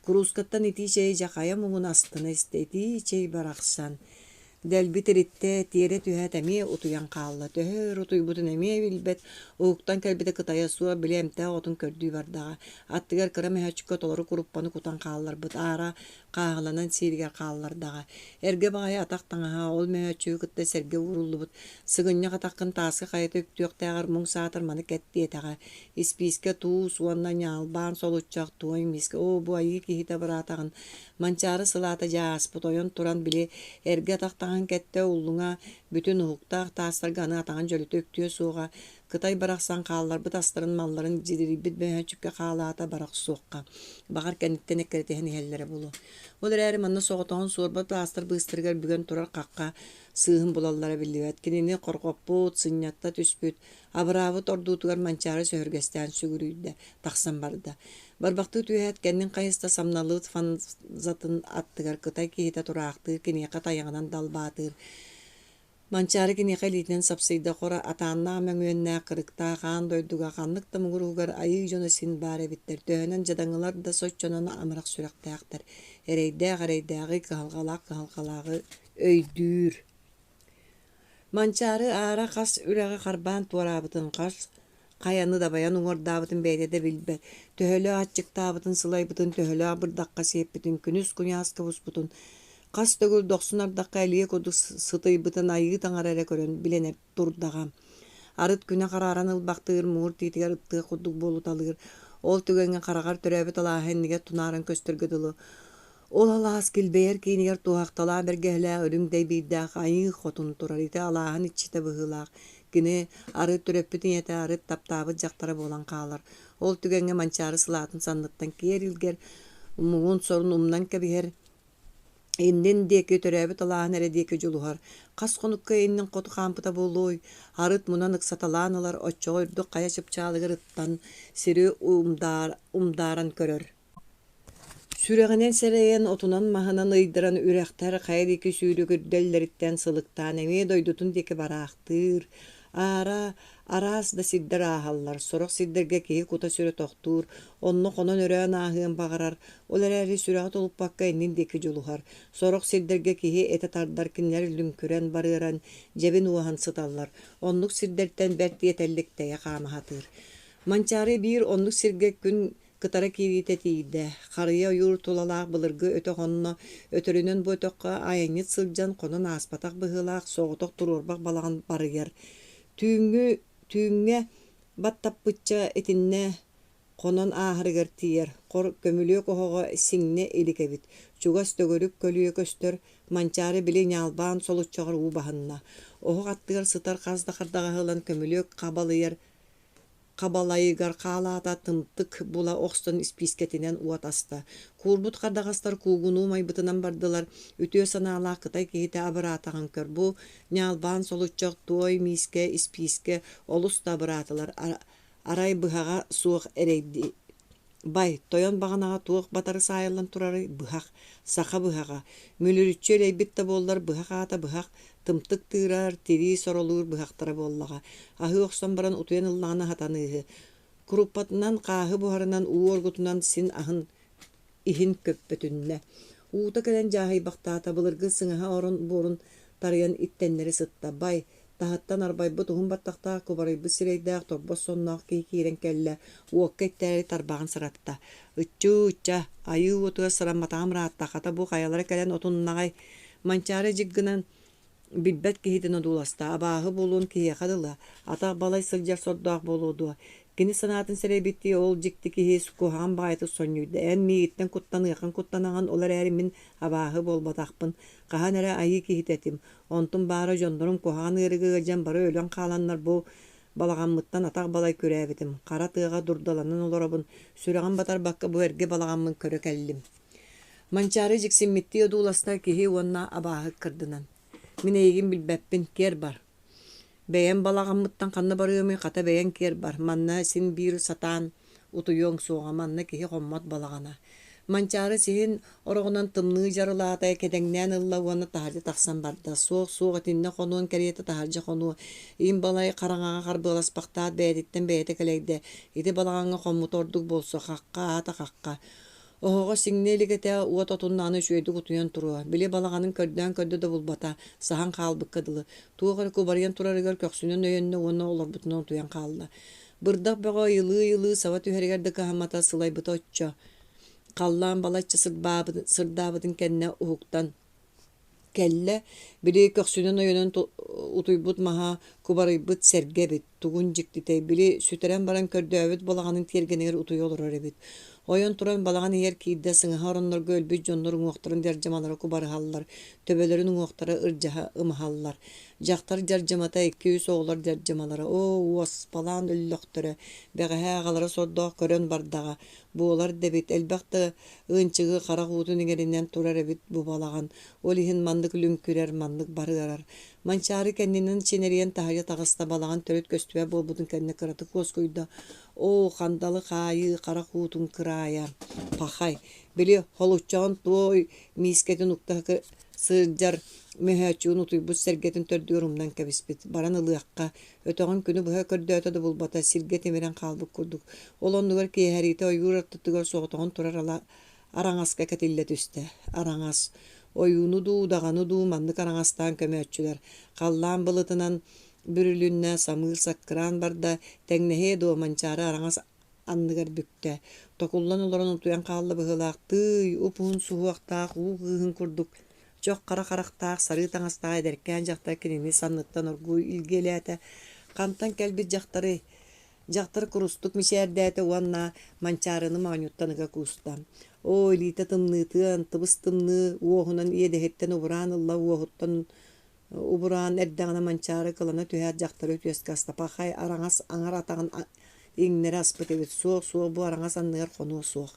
Куруускаттан итии чэйи дьэ хайа муҥун астына истэ. Итии чэй барахсан. Дэлби тириттэ, тиэрэ түһээт эмиэ утуйан хаалла. Төһө өр утуйбутун эмиэ билбэт, уһуктан кэлбитэ кытайа суох, били эмтээх отун көрдүү бардаҕа. Аттыгар кыра мөһөөччүккэ толору куруппаны кутан хаалларбыт, аара хааһыланан сииригэр хааллардаҕа. Эргэ баҕайы атах таҥаһа, ол мөһөөччүгү кытта сэргэ ууруллубут сыгынньах атаххын тааска хайыта үктүөхтээҕэр муҥ саатар маны кэт диэтэҕэ. Испиискэ туус уонна ньаалбаан солуччах туой миискэ оо бу айыы киһитэ абыраатаҕын Манчаары сылаата дьэ ааспыт, ойон туран били эргэ атах таҥаһын кэттэ, уллуҥа бүтүн уһуктаах таастарга аны атаҕын дьөлүтэ үктүө суоҕа, Кытай барахсан хаалларбыт астарын малларын дьидирийбит мөһөөччүккэ хаалаата бара охсуохха, баҕар кэнниттэн эккирэтиһэн иһэллэрэ буолуо. Ол эрээри манна соҕотоҕун суорба таастар быыстарыгар бүгэн турар хахха сыыһын булаллара биллибэт. Кинини хорҕоппут, сынньатта түспүт, абыраабыт ордуутугар Манчаары сөһүргэстээн сүгүрүйдэ, тахсан барда. Барбахтыы түһээт, кэннин хайыста самналыыт фанзатын аттыгар кытай киһитэ тураахтыыр, киниэхэ тайаҕынан далбаатыыр. Манчаары киниэхэ илиитинэн сапсыйда, хоро атааннаах мөҥүөннээх, кырыктаах аан дойдуга ханнык да муҥур уһугар айыы дьоно син баар эбиттэр, төһөнөн дьадаҥылар да соччонон амарах сүрэхтээхтэр, эрэйдээх эрэйдээҕи, кыһалҕалаах кыһалҕалааҕы өйдүүр. Манчаары аара хас үрэҕи харбаан туораабытын, хас хайаны дабайан уҥуордаабытын бэйэтэ да билбэт, төһөлөөх аччыктаабытын, сылайбытын, төһөлөөх бырдахха сиэппитин, күнүс куйааска буспутун, хас төгүл дохсун ардахха элиэ курдук сытыйбытын айыы таҥара эрэ көрөн билэн турдаҕа. Арыт күнэ харааран ылбахтыыр, муҥур тиитигэр ыттыах курдук буолуталыыр. Ол түгэҥҥэ хараҕар төрөөбүт алааһа иннигэр тунааран көстөргө дылы Ол алаас килбэйэр киинигэр туоһахталаах бэргэһэлээх үрүҥ дэйбиирдээх айыы хотун турар ити алааһын иччитэ быһыылаах. Кини арыт төрөппүт ийэтэ, арыт таптаабыт дьахтара буолан хаалар. Ол түгэҥҥэ Манчаары сылаатын санныттан киэр илгэр, муҥун-сорун умнан кэбиһэр, иннин диэки төрөөбүт алааһын эрэ диэки дьулуһар. Хас хонукка иннин хоту хаампыта буолуой, арыт мунан ыксаталаан ылар, оччоҕо үрдүк хайа чыпчаалыгар ыттан сири умдааран көрөр. Сүрэҕинэн сэрэйэн, отунан-маһынан ыйдаран үрэхтэр хайа диэки сүүрүк үрдэллэриттэн сылыктаан эмиэ дойдутун диэки бараахтыыр. Аара араас да сирдэр ааһаллар, сорох сирдэргэ киһи кута-сүрэ тохтуур, онно хонон-өрөөн ааһыан баҕарар, ол эрээри сүрэҕэ тулуппакка иннин диэки дьулуһар. Сорох сирдэргэ киһи этэ тардар, кинилэр лүҥкүрэн барыаран, дьэбин уоһан сыталлар. Оннук сирдэртэн бэрт тиэтэллик тэйэ хаама сатыыр. Манчаары биир оннук сиргэ күн Кытара киириитэ тиийдэ, харыйа ойуур тулалаах былыргы өтөх онно, өтөрүнэн бу өтөххө айанньыт сылдьан хонон ааспатах быһыылаах соҕотох туруорбах балаҕан барыйар. Түүҥҥү түүҥҥэ баттаппычча итиннэ хонон ааһарыгар тиийэр, хор көмүлүөк оһоҕо сиҥнэ илик эбит, чугас төгүрүк көлүйэ көстөр, Манчаары били ньаалбаан солуччаҕар уу баһынна, оһох аттыгар сытар хас да хардаҕаһы ылан көмүлүөк хабалыйар Хабалайыгар хаалаата тымтык була охсон испиискэтинэн уот аста. Куурбут хардаҕастар куугунуу умайбытынан бардылар, үтүө санаалаах кытай киһитэ абыраатаҕын көр, бу ньаалбаан солуччах туой миискэ, испиискэ олус да абыраатылар, арай быһаҕа суох эрэйди Бай, тойон баҕанаҕа туох батары саайыллан турарый? Быһах, саха быһаҕа. Мүлүрүччү элэйбит да буоллар, быһах аата быһах, тымтык тыырар, тирии соролуур быһахтара буоллаҕа. Аһыы охсон баран утуйан ыллаҕына сатаныыһы. Куруппатынан, хааһы буһарынан, уу оргутунан син аһын иһин көппөтүннэ. Уута кэлэн дьааһыйбахтаата, былыргы сыҥаһа орон буорун тарыйан иттэннэри сытта. Бай, таһыттан арбайбыт уһун баттахтаах, кубарыйбыт сирэйдээх, торбос сонноох киһи киирэн кэллэ, уокка иттээри тарбаҕын сыратта. Ыччуу-ычча, айыы уотугар сырамматаҕым ыраатта, хата бу хайалара кэлэн отуннаҕай? Манчаары дьик гынан билбэт киһитин одууласта, абааһы буолуон киһиэхэ дылы, атах балай сылдьар сордоох буолуо дуо? Кини санаатын сэрэйбиттии ол дьикти киһи куһаҕан баҕайытык сонньуйда: «Эн миигиттэн куттаныаххын куттанаҕын, ол эрээри мин абааһы буолбатахпын, хаһан эрэ айыы киһитэ этим, Онтум баара дьоннорум куһаҕан ыарыыга ыалдьан бары өлөн хааланнар бу балаҕаммыттан атах балай күрээбитим, хара тыаҕа дурдаланан олоробун, сүрэҕим батарбакка бу эргэ балаҕаммын көрө кэллим. Манчаары дьиксиммиттии одууласта киһи уонна абааһы ыккардынан. Мин эйигин билбэппин, киэр бар. Бэйэм балаҕаммыттан ханна барыамый, хата бэйэҥ киэр бар, манна син биир сатаан утуйуоҥ суоҕа, манна киһи хоммот балаҕана. Манчаары сиһин ороҕунан тымныы дьарылаата, кэдэҥнээн ылла уонна таһырдьа тахсан барда. Суох, суох итиннэ хонуон кэриэтэ таһырдьа хонуо. Им балай хараҥаҕа харбыаласпахтаат бэйэтиттэн бэйэтэ кэлэйдэ. Ити балаҕаҥҥа хоммута ордук буолсу, хахха аата хахха. Оһоҕо сиҥнэ илик этэ, уот отуннаҕына үчүгэйдик утуйан туруо. Били балаҕанын көрдөөн көрдө да булбата, саһан хаалбыкка дылы. Туох эрэ кубарыйан турарыгар көхсүнэн өйөннө уонна олорбутунан утуйан хаалла. Бырдах бөҕө ыйылыы-ыйылыы саба түһэригэр да кыһаммата, сылайбыта оччо. Халлаан балачча сырдаабытын кэннэ уһуктан кэллэ, били көхсүнэн ойонон утуйбут маһа кубарыйбыт сэргэ эбит, тугун дьиктитэй, били сүтэрэн баран көрдөөбүт балаҕанын тиэргэнигэр утуйа олорор эбит. Ойон туран балаҕан иһигэр киирдэ, сыҥаһа ороннорго өлбүт дьоннор уҥуохтарын дьардьамалара кубарыһаллар, төбөлөрүн уҥуохтара ырдьаһа ымаһаллар. Дьахтар дьардьамата, икки-үс оҕолор дьардьамалара, оо, уоспалаан өллөхтөрө, бэҕэһээ аҕалара сордоох көрөн бардаҕа, буолар да эбит, элбэх да ыанчыгы харах уутун иҥэринэн турар эбит бу балаҕан, ол иһин маннык лүҥкүрэр, маннык барыарар. Манчаары кэннинэн чинэрийэн таһырдьа таҕыста, балаҕан төрүт көстүбэт буолбутун кэннэ кыратык уоскуйда. Оо, хандалы хаайыы харах уутун кыраайа, пахай, били холуччаҕын туой миискэтин укта сылдьар мөһөөччүгүн утуйбут сэргэтин төрдүгэр умнан кэбиспит. Баран ылыахха, өтөҕүн күнү быһа көрдөөтө да булбата, сиргэ тимирэн хаалбыт курдук. Ол оннугар киэһэриитэ ойуур ортотугар соҕотоҕун турар ала араҥаска кэтиллэ түстэ. Араҥас. Ойууну дуу, удаҕаны дуу маннык араҥастаан көмөөччүлэр. Халлаан былытынан бүрүлүннэ, самыыр саккыраан барда, тэҥнэһиэ дуо Манчаары араҥас анныгар бүктэ. Токуллан олорон утуйан хаалла быһыылаах, тыый, уп-уһун суһуохтаах уу кыыһын курдук чох хара харахтаах, сарыы таҥастаах эдэркээн дьахтар кинини санныттан оргууй илгиэлээтэ. Хантан кэлбит дьахтарый? Дьахтар курустук мичээрдээтэ уонна Манчаарыны моонньуттан ыга кууста. Оо, илиитэ тымныытыан, тыбыс-тымныы уоһунан иэдэһиттэн убураан ылла уоһуттан убураан эрдэҕинэ Манчаары кылана түһээт дьахтары үтүөскэ аста пахай араҥас аҥар атаҕын иҥнэри аспыт эбит суох суох бу араҥас анныгар хонуо суох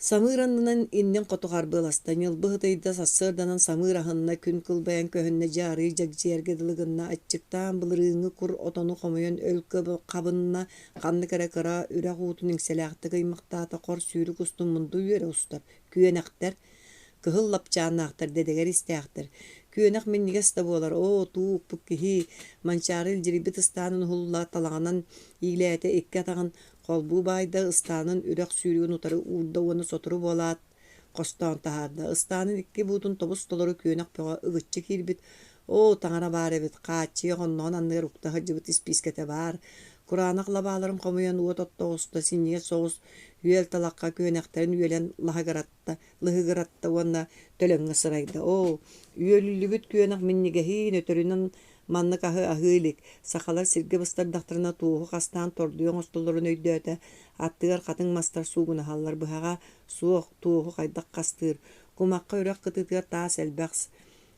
Самыыр аннынан иннин хоту харбыаласта, ньылбы ытыйда, сарсыарданан самыыр аһынна, күн кылбайан көһүннэ, дьэ арыый дьэгдьийэргэ дылы гынна, аччыктаан былырыыҥҥы кур отону хомуйан өл хабынна, ханнык эрэ кыра үрэх уутун иҥсэлээхтик ыймахтаата, хор сүүрүк устун мунду үөрэ устар, күөнэхтэр, кыһыл лапчааннаахтар, дэгэр истээхтэр, күөнэх минньигэс да буолар, оо, туу укпут киһи, Манчаары илдьирийбит ыстаанын уһулла, талаҕынан иилээтэ, икки атаҕын Холбуу баайда ыстаанын үрэх сүүрүгүн утары уурда уонна сотору буолаат, хостоон таһаарда. Ыстаанын икки буутун тобус-толору күөнэх бөҕө ыгыччы киирбит. Оо, таҥара баар эбит, хааччыйа хонноҕун анныгар укта сылдьыбыт испиискэтэ баар. Кураанах лабааларын хомуйан уот отто оҕуста, синньигэс соҕус үөл талахха күөнэхтэрин үөлэн лаһыгыратта, лыһыгыратта уонна төлөҥҥө сырайда. Оо, үөлүллүбүт күөнэх минньигэһиин өтөрүнэн Маннык аһы аһыы илик, сахалар сиргэ быстардахтарына туоһу хастаан тордуйа оҥостоллорун өйдөөтө, аттыгар хатыҥ мастар суугунаһаллар, быһаҕа суох, туоһу хайдах хастыыр, кумахха үрэх кытыытыгар таас элбэх,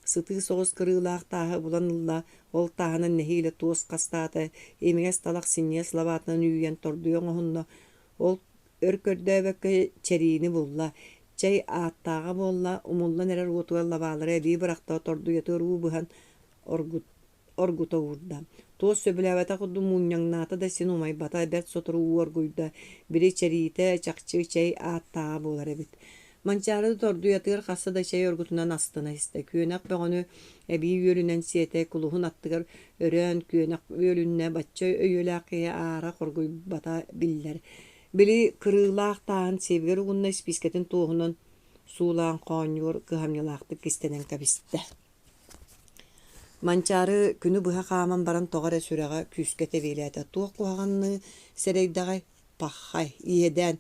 сытыы соҕус кырыылаах тааһы булан ылла, ол тааһынан нэһиилэ туос хастаата, имигэс талах синньигэс лабаатынан үүйэн тордуйа оҥоһунна, ол өр көрдөөбөккө чэриини булла, чэй ааттааҕа буолла, умуллан эрэр уотугар лабаалары эбии бырахта, тордуйатыгар уу быһан оргута уурда. Туос сөбүлээбэтэх курдук мунньаҥнаата да син умайбата, бэрт сотору уу оргуйда, били чэриитэ чахчы чэй ааттааҕа буолар эбит. Манчаары тордуйатыгар хаста да чэй оргутунан астына истэ. Күөнэх бөҕөнү эбии үөлүнэн сиэтэ, кулуһун аттыгар өрөөн күөнэх үөлүннэ, бачча өйүөлээх киһи аара хоргуйбата биллэр. Били кырыылаах тааһын сиэбигэр угунна испиискэтин туоһунан суулаан хоонньугар кыһамньылаахтык кистэнэн кэбистэ. Манчаары күнү быһа хааман баран тоҕо эрэ сүрэҕэ күүскэ тэбиэлээтэ, туох куһаҕанныы сэрэйдэҕэй, паххай, иэдээн,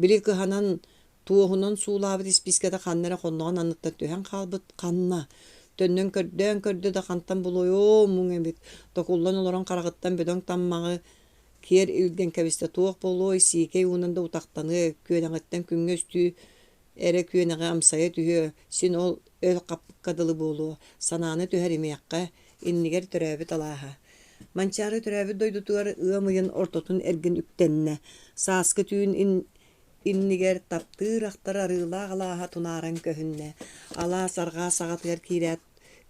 били кыһанан туоһунан суулаабыт испиискэтэ ханна эрэ хонноҕун анныттан түһэн хаалбыт, ханна? Төннөн көрдөөн көрдө да хантан булуой, оо, муҥ эбит, токуллан олорон хараҕыттан бөдөҥ таммаҕы киэр илгэн кэбистэ, туох буолуой, сиикэй уунан да утахтаныа, күөнэҕиттэн күҥҥэ үстүү эрэ күөнэҕи амсайа түһүө, син ол өл хаппыкка дылы буолуо, санааны түһэримиэххэ, иннигэр төрөөбүт алааһа. Манчаары төрөөбүт дойдутугар ыам ыйын ортотун эргин үктэннэ. Сааскы түүн иннигэр таптыыр ахтар арыылаах алааһа тунааран көһүннэ. Алаас арҕаа саҕатыгар киирээт,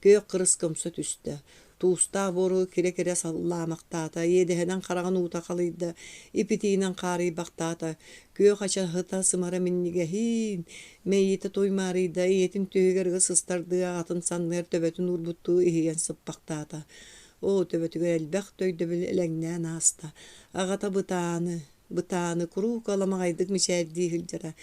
күөх кырыс кымса түстэ. Туустаах буору кирэ-кирэ саллаамахтаата, иэдэһинэн хараҕын уута халыйда, ипитиинэн хаарыйбахтаата, күөх ачаһыта сымара минньигэһиин, мэйиитэ туймаарыйда, ийэтин түөһүгэр ыга сыстардыы аҕатын санныгар төбөтүн уурбуттуу иһийэн сыппахтаата. Оо, төбөтүгэр элбэх да өйдөбүл элэҥнээн ааста. Аҕата бытааны, бытааны куруук аламаҕайдык мичээрдии сылдьара.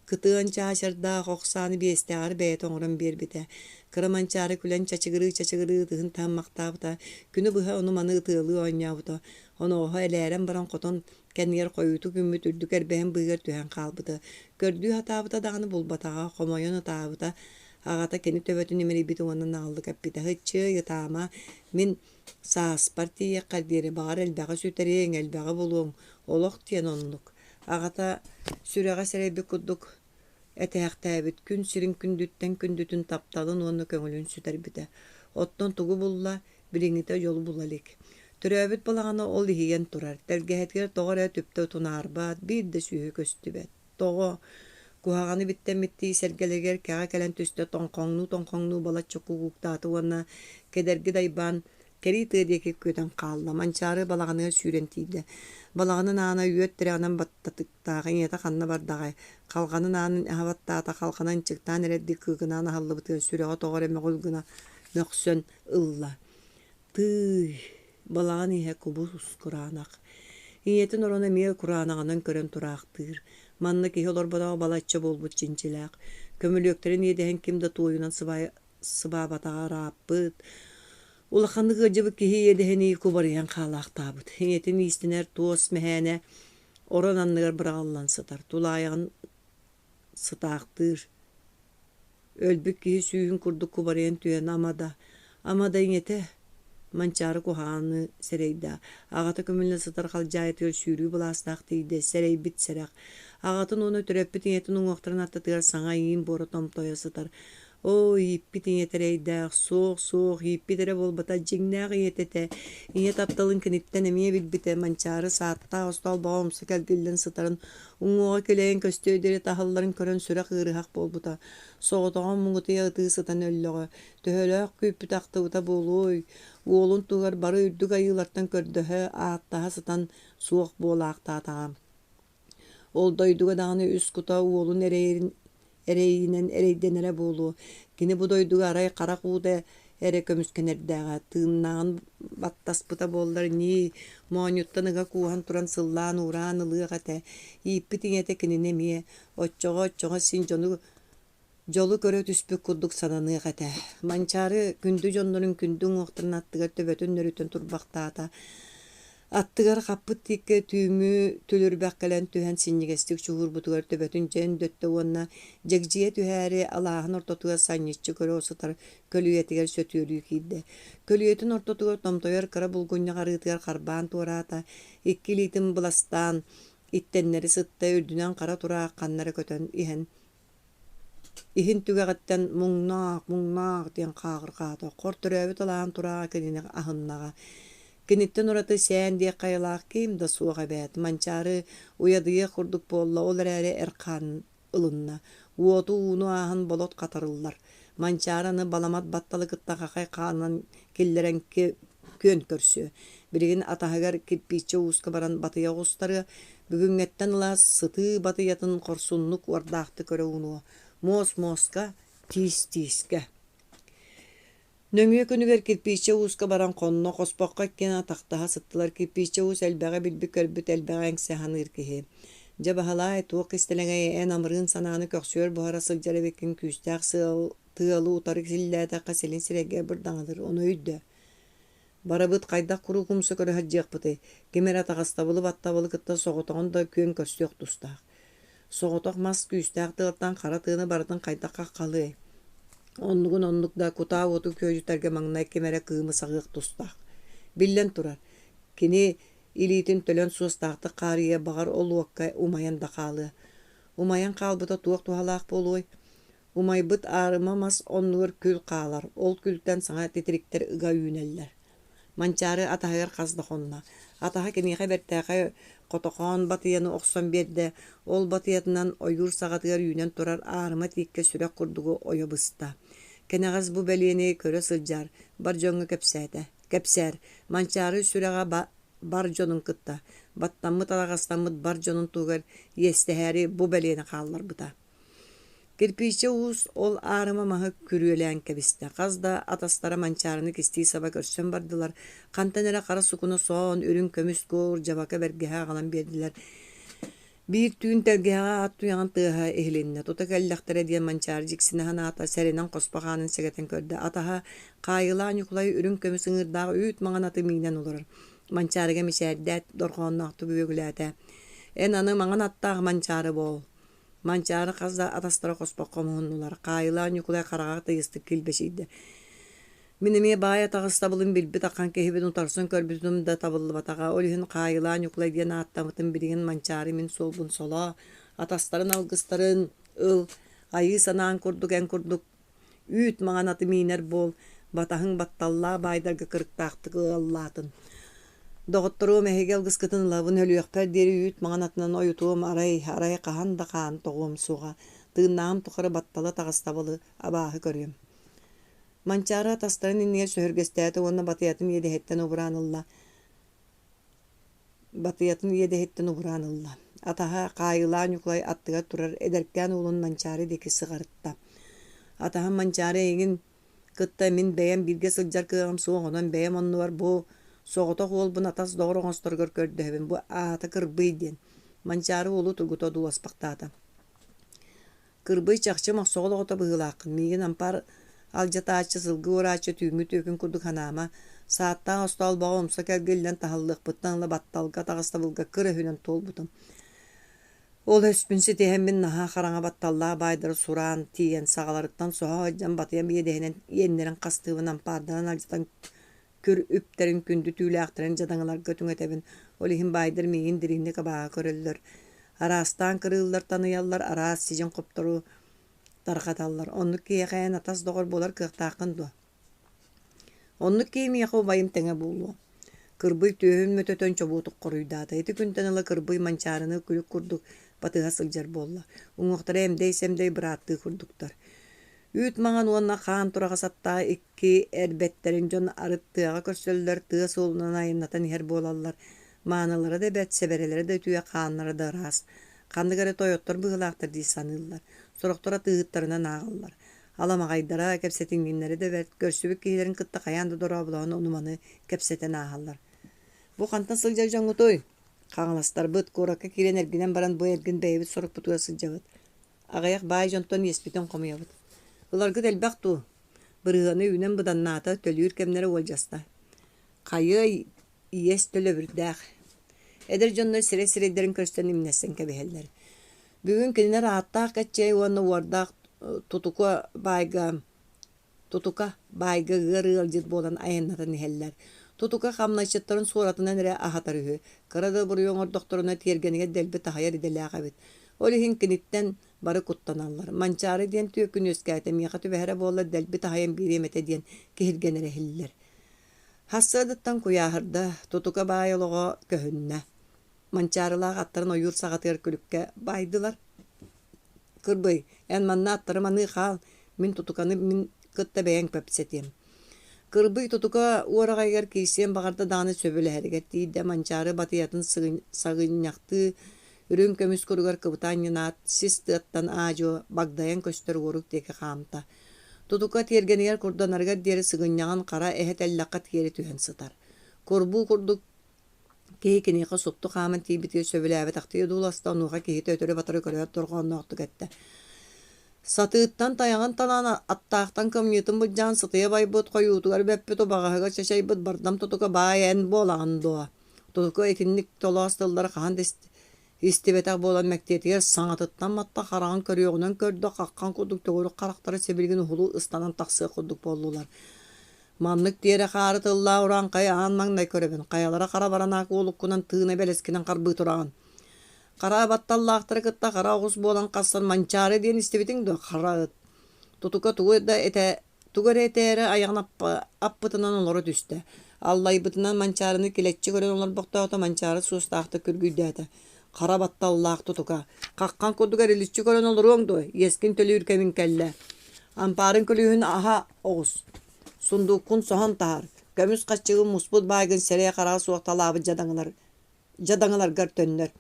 Кытыан чаачардаах ох сааны биэстээҕэр бэйэтэ оҥорон биэрбитэ. Кыра Манчаары күлэн чачыгырыы-чачыгырыы ытыһын таһыммахтаабыта, күнү быһа ону-маны ытыалыы оонньообута. Оноҕоһо элээрэн баран хотон кэннигэр хойуутук үүммүт үрдүк эрбэһин быыһыгар түһэн хаалбыта. Көрдүү сатаабыта даҕаны булбатаҕа, хомойон ытаабыта. Аҕата кини төбөтүн имэрийбитэ уонна наҕыллык эппитэ: «Һыччыай, ытаама, мин Сааспар тиийиэххэр диэри баҕар элбэҕи сүтэриэҥ, элбэҕи булуоҥ, олох диэн оннук. Аҕата сүрэҕэ сэрэйбит курдук этээхтээбит күн сирин күндүттэн күндүтүн тапталын уонна көҥүлүн сүтэрбитэ. Оттон тугу булла, билиҥҥитэ дьолу була илик. Төрөөбүт балаҕана ол иһийэн турар, тэлгэһэтигэр тоҕо эрэ түптэ тунаарбат, биир да сүөһү көстүбэт. Тоҕо? Куһаҕаны биттэммиттии сэргэлэригэр кэҕэ кэлэн түстэ, тоҥхоҥнуу-тоҥхоҥнуу балачча кукууктаата уонна кэдэрги дайбаан кэрии тыа диэки күөтэн хаалла. Манчаары балаҕаныгар сүүрэн тиийдэ. Балаҕанын аана үөт тирэҕинэн баттатыктаах, ийэтэ ханна бардаҕай? Халҕанын аанын аһа баттаата, халҕана ынчыктаан эрэрдии кыыкынаан аһыллыбытыгар сүрэҕэ тоҕо эрэ мөҕүл гына мөхсөн ылла. Тыый, балаҕан иһэ кубус кураанах. Ийэтин ороно эмиэ кураанаҕынан көрөн тураахтыыр. Манна киһи олорботоҕо балачча буолбут чинчилээх. Көмүлүөктэрин иэдэһин ким да туойунан сыбаабатаҕа ырааппыт. Улаханнык ыалдьыбыт киһи иэдэһинии кубарыйан хаалаахтаабыт. Ийэтин иистэнэр туос мэһээнэ орон анныгар быраҕыллан сытар. Тулаайаҕын сытаахтыыр. Өлбүт киһи сүүһүн курдук кубарыйан түһэн ама да, ама да ийэтэ Манчаары куһаҕаны сэрэйдэ, аҕата көмүллэ сытар халдьаайытыгар сүүрүү былаастаах тиийдэ, сэрэйбит сэрэх. Аҕатын уонна төрөппүт ийэтин уҥуохтарын аттытыгар саҥа иин буора томтойо сытар. Оо, ииппит ийэтэ эрэйдээх, суох, суох, ииппит эрэ буолбата, дьиҥнээх ийэтэ этэ. Ийэ тапталын киниттэн эмиэ билбитэ, Манчаары сааттаах остоолбоҕо умса кэлгиллэн сытарын Уҥуоҕа килэйэн көстүө диэри таһылларын көрөн сүрэх ыарыһах буолбута. Соҕотоҕун муҥутуйа ытыы сытан өллөҕө. Төһөлөөх күүппүтэ ахтыбыта буолуой? Уолун туһугар бары үрдүк айыылартан көрдөһө, ааттаһа сытан суох буолаахтаатаҕа. Ол дойдуга даҕаны үс кута уолун эрэйин эрэйинэн эрэйдэнэрэ буолуо. Кини бу дойдуга арай харах уута эрэ көмүскэнэрдээҕэ, тыыннааҕын баттаспыта буоллар ньии, моонньуттан ыга кууһан туран сыллаан-уураан ылыах этэ. Ииппит ийэтэ кинини эмиэ, оччоҕо-оччоҕо син дьону дьолу көрө түспүт курдук сананыах этэ. Манчаары күндү дьоннорун күндү уҥуохтарын аттыгар төбөтүн нөрүтэн турбахтаата. Аттыгар хаппыт тииккэ түүҥҥү түлүрбэх кэлэн түһэн синньигэстик чуһуурбутугар төбөтүн дьэ өндөттө уонна дьэгдьийэ түһээри алааһын ортотугар санньыччы көрө сытар көлүйэтигэр сөтүөлүү киирдэ. Көлүйэтин ортотугар томтойор кыра булгунньах арыытыгар харбаан туораата, икки илиитин быластаан иттэннэри сытта, үрдүнэн хара тураах ханна эрэ көтөн иһэн Иһин түгэҕиттэн «Муҥнаах, муҥнаах» диэн хааҕырҕаата, хор төрөөбүт алааһын турааҕа кинини аһыннаҕа. Киниттэн ураты сээн диэх хайалаах ким да суох эбээт, Манчаары уйадыйыах курдук буолла, ол эрээри эр хаан ылынна. Уоту ууну ааһан болот хатарыллар. Манчаары аны баламат батталы кытта хахай хаанынан киллэрэн күөн көрсүө. Билигин атаһыгар кирпииччэ ууска баран батыйа оҕустарыа, бүгүҥҥэттэн ыла сытыы батыйатын хорсуннук уордаахтык көрө уунуо, муос муоска, тиис тиискэ. Нөҥүө күнүгэр кирпииччэ ууска баран хонно, хоспоххо иккиэн атахтаһа сыттылар. Кирпииччэ уус элбэҕи билбит-көрбүт, элбэҕи эҥсэ саныыр киһи. Дьэ, Баһылаай, туох кистэлэҥэй эн амырыын санааны көхсүгэр буһара сылдьар эбиккин күүстээх сыал тыалы утары силлээтэххэ силин сирэйгэ бырдаҥалыыр, ону өйдөө. Барыбыт хайдах куруук умса көрө сылдьыахпытый, ким эрэ атаҕастабылы-баттабылы кытта соҕотоҕун да күөн көрсүөх тустаах. Соҕотох мас күүстээх тыалтан хара тыаны барытын хайдах хаххалыай? Оннугун оннук да кутаа уоту күөдьүтэргэ маҥнай ким эрэ кыымы саҕыах тустаах. Биллэн турар, кини илиитин төлөн суостаахтык хаарыйыа, баҕар ол уокка умайан да хаалыа. Умайан хаалбыта туох туһалаах буолуой? Умайбыт аарыма мас оннугар күл хаалар, ол күлтэн саҥа титириктэр ыга үүнэллэр. Манчаары атаһыгар хас да хонно. Атаһа киниэхэ бэртээхэй хотохоон батыйаны охсон биэрдэ, ол батыйатынан ойуур саҕатыгар үүнэн турар аарыма тииккэ сүрэх курдугу ойо быста. Кэнэҕэс бу бэлиэни көрө сылдьар, бар дьоҥҥо кэпсээтэ. Кэпсээр, Манчаары сүрэҕэ бар дьонун кытта, баттаммыт-араҕастаммыт бар дьонун туһугар иэстэһээри бу бэлиэни хаалларбыта. Кирпииччэ уус ол аарыма маһы күрүөлээн кэбистэ. Хас да атастара Манчаарыны кистии саба көрсөн бардылар. Хантан эрэ хара сукуна соон, үрүҥ көмүс кур, дьабака бэргэһэ аҕалан биэрдилэр. Биир түүн тэлгэһэҕэ ат туйаҕын тыаһа иһилиннэ. Тута кэллэхтэрэ диэн Манчаары дьиксинэ санаата, сэрэнэн хоспох аанын сэгэтэн көрдө. Атаһа Хаайылаах Ньукулай үрүҥ көмүс ыҥыырдаах үүт маҥан аты миинэн олорор. Манчаарыга мичээрдээт, дорҕоонноохтук үөгүлээтэ: «Эн аны маҥан аттаах Манчаары буол!» Манчаары хас да атастара хоспоххо муһуннулар. Хаайылаах Ньукулай хараҕа тыйыстык килбэчийдэ. Мин эмиэ баай атаҕастабылын билбит ахан киһибин утарсан көрбүтүм да табыллыбатаҕа. Ол иһин Хаайылаа Ньукулай диэн ааттаммытым билигин Манчаары мин суолбун солоо, атастарын алгыстарын ыл, айыы санаан курдук эн курдук үүт маҥан аты миинэр буол, батаһыҥ батталлаах баайдарга кырыктаахтык ыаллаатын. Доҕотторуом эһиги алгыскытын ылабын, өлүөхпэр диэри үүт маҥан атынан ойутуом, арай, арай хаһан да хаан тоҕуом суоҕа, тыыннааҕым тухары баттала таҕыстабылы абааһы көрүөм. Манчаары атастарын иннигэр сөһүргэстээтэ уонна батыйатын иэдэһиттэн убураан ылла. Батыйатын иэдэһиттэн убураан ылла. Атаһа Хаайылаах Ньукулай аттыгар турар эдэркээн уолун Манчаары диэки сыҕарытта. Атаһым Манчаары эйигин кытта мин бэйэм бииргэ сылдьар кыаҕым суох, онон бэйэм оннубар бу соҕотох уолбун атас доҕор оҥосторгор көрдөһөбүн, бу аата Кырбый диэн. Манчаары уолу тургута одууласпахтаата. Кырбый чахчы мохсоҕол оҕото быһыылааххын, миигин ампаар алдьатааччы, сылгы уорааччы түүҥҥү түөкүн курдук санаама, сааттаах остоолбоҕо умса кэлгиллэн таһыллыахпыттан ыла батталга таҕыстабылга кыр өһүнэн туолбутум. Ол өспүн ситиһэммин наһаа хараҥа батталлаах баайдары сураан тиийэн саҕаларыттан соһо сылдьан батыйам иэдэһинэн иэннэрин хастыыбын ампаарданан алдьатан күр үптэрин күндү түүлээхтэрин дьадаҥыларга түҥэтэбин, ол иһин баайдар миигин дириҥник абааһы көрөллөр, араастаан кырыыллар, таныйаллар, араас сидьиҥ хоптору тарҕаталлар. Оннук киһиэхэ эн атас доҕор буолар кыахтааххын дуо? Оннук киһи миэхэ убайым тэҥэ буолуо. Кырбый түөһүн мөтөтөн чобуотук хоруйдаата. Ити күнтэн ыла Кырбый Манчаарыны күлүк курдук батыһа сылдьар буолла. Уҥуохтара эмдэй-сэмдэй бырааттыы курдуктар. Үүт маҥан уонна хаан тураҕас аттаах икки эрбэттэрин дьон арыт тыаҕа көрсөллөр, тыа суолунан айаннатан иһэр буолаллар. Маанылара да бэрт, сэбэрэлэрэ да үтүө, хааннара да ыраас. Ханнык эрэ тойоттор быһыылаахтар дии саныыллар. Сорохтор атыыһыттарынан ааҕаллар. Аламаҕайдара, кэпсэтиҥҥиннэрэ да бэрт, көрсүбүт киһилэрин кытта хайаан да дорооболоһон ону-маны кэпсэтэн ааһаллар. Бу хантан сылдьар дьоҥҥутуй? Хаҥаластарбыт, куоракка киирэн эргинэн баран бу эргин бэйэбит сорукпутугар сылдьабыт. Аҕыйах баай дьонтон иэспитин хомуйабыт. Ыларгыт элбэх дуу? Бырыһыана үүнэн быданнаата, төлүүр кэмнэрэ уолдьаста. Хайыай, иэс төлөбүрдээх. Эдэр дьоннор сирэй-сирэйдэрин көрсөн имнэссэн кэбиһэллэр. Бүгүн кинилэр ааттаах Кэччэй уонна уордаах Тутука баайга Тутука баайга ыар ыалдьыт буолан айаннатан иһэллэр. Тутука хамначчыттарын суоратынан эрэ аһатар үһү. Кыра да буруйу оҥордохторуна тиэргэнигэр дэлби таһыйар идэлээх эбит. Ол иһин киниттэн бары куттаналлар. Манчаары диэн түөкүн үөскээтэ, миэхэ түбэһэрэ буоллар дэлби таһыйан биэриэм этэ диэн киһиргэнэрэ иһиллэр. Сарсыардаттан куйааһырда, Тутука баай олоҕо көһүннэ. Манчаарылаах аттарын ойуур саҕатыгар күлүккэ баайдылар. Кырбый, эн манна аттары маныы хаал, мин тутуканы мин кытта бэйэҥ кэпсэтиэм. Кырбый тутука уораҕайыгар киирсиэн баҕарда даҕаны сөбүлэһэригэр тиийдэ Манчаары батыйатын сагынньахтыы үрүҥ көмүс куругар кыбыта анньынаат, сис тыаттан аа-дьуо багдайан көстөр уорук диэки хаамта. Тутука тиэргэнигэр курданарыгар диэри сыгынньаҕын хара эһэ тэллэххэ тиэрэ түһэн сытар. Курбуу курдук Киһи киниэхэ супту хааман тиийбитигэр сөбүлээбэтэхтии одууласта, онуоха киһитэ өтөрү-батары көрөөт дорҕоонноохтук эттэ: «Сатыыттан тайаҕын талаан, аттаахтан кымньыытын былдьаан сытыйа байбыт, хойуутугар бэппит, убаҕаһыгар чачайбыт бардам тутука баай эн буолаҕын дуо?» Тутука итинник толоос тыллары хаһан да истибэтэх буолан мэктиэтигэр саҥатыттан матта хараҕын көрүөҕүнэн көрдө, хаххан курдук төгүрүк харахтара сибилигин уһулу ыстанан тахсыах курдук буоллулар. Маннык тиэрэ хаары тыллаах урааҥхай аан маҥнай көрөбүн, хайалара хара баранаак уолуккунан тыына бэлэскинэн харбыы тураҕын. Хара батталлаахтары кытта хара оҕус буолан хассан Манчаары диэн истибитиҥ дуо, хара ыт? Тутука тугу да этэ тугу эрэ этээри айаҕын аппытынан олоро түстэ. Аллайбытынан Манчаарыны килэччи көрөн олорбохтоото Манчаары суостаахтык күргүйдээтэ. Хара батталлаах тутука, хаххан курдук эриличчи көрөн олоруоҥ дуо, иэскин төлүүр кэмиҥ кэллэ. Ампаарын күлүүһүн аһа оҕус. Сундууккун соһон таһаар. Көмүс хаччыгын муспут баайгын сирэйэ-хараҕа суох талаабыт дьадаҥылар дьадаҥыларгар төннөр.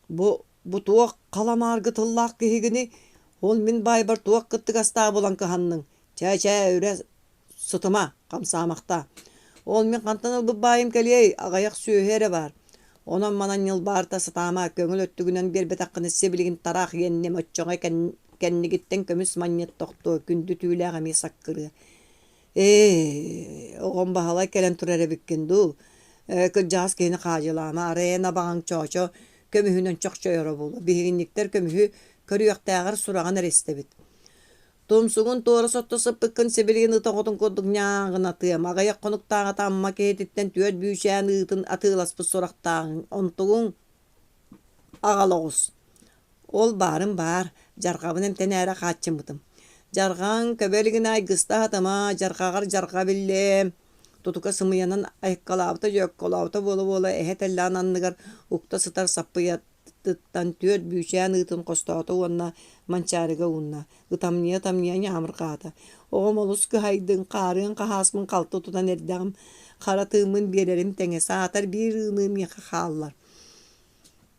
Бу бу туох халамааргы тыллаах киһигиний? Ол мин баайбар туох кыттыгастаах булан кыһанныҥ? Чээ-чээ, үрэ сытыма, хамсаамахтаа. Ол мин хантан ылбыт баайым кэлиэй, аҕыйах сүөһү эрэ баар. Онон-манан ньылбаарта сатаама, көҥүл өттүгүнэн биэрбэтэххинэ сибилигин тараах иэннэм оччоҕо кэннигиттэн көмүс манньыт тохтуо, күндү түүлээх эмиэ саккырыа. Ээ, оҕом Баһылай кэлэн турар эбиккин дуу? Ээ, кырдьаҕас киһини хаадьылаама, арай эн абаҕаҥ Чоочо көмүһүнэн чохчойоро буолуо. Биһигинньиктэр көмүһү көрүөхтээҕэр сураҕын эрэ истэбит. Тумсугун туора сотто сыппыккын сибилигин ыт оҕотун курдук ньааҕынатыам. Аҕыйах хонуктааҕыта Амма киһититтэн түөрт бүүчээн ыытын атыыласпыт сурахтааҕыҥ. Онтугуҥ аҕал оҕус. Ол баарын баар, дьарҕабын эмтэнээри хааччыммытым. Дьарҕаҥ көбө илигинэ айгыста аһатыма, дьарҕаҕар дьарҕа биллиэм. Тутука сымыйанан айыккалаабыта дьөөккөлөөбүтэ буола-буола эһэ тэллэҕин анныгар укта сытар саппыйатыттан түөрт бүүчээн ыытын хостоото уонна Манчаарыга уунна. Ытамньыйа-ытамньыйа ньаамырҕаата. Оҕом олус кыһайдыҥ, хаарыан хаһааспын халты тутан эрдэҕим, хара тыыммын биэрэрим тэҥэ, саатар биир ыыныы миэхэ хааллар.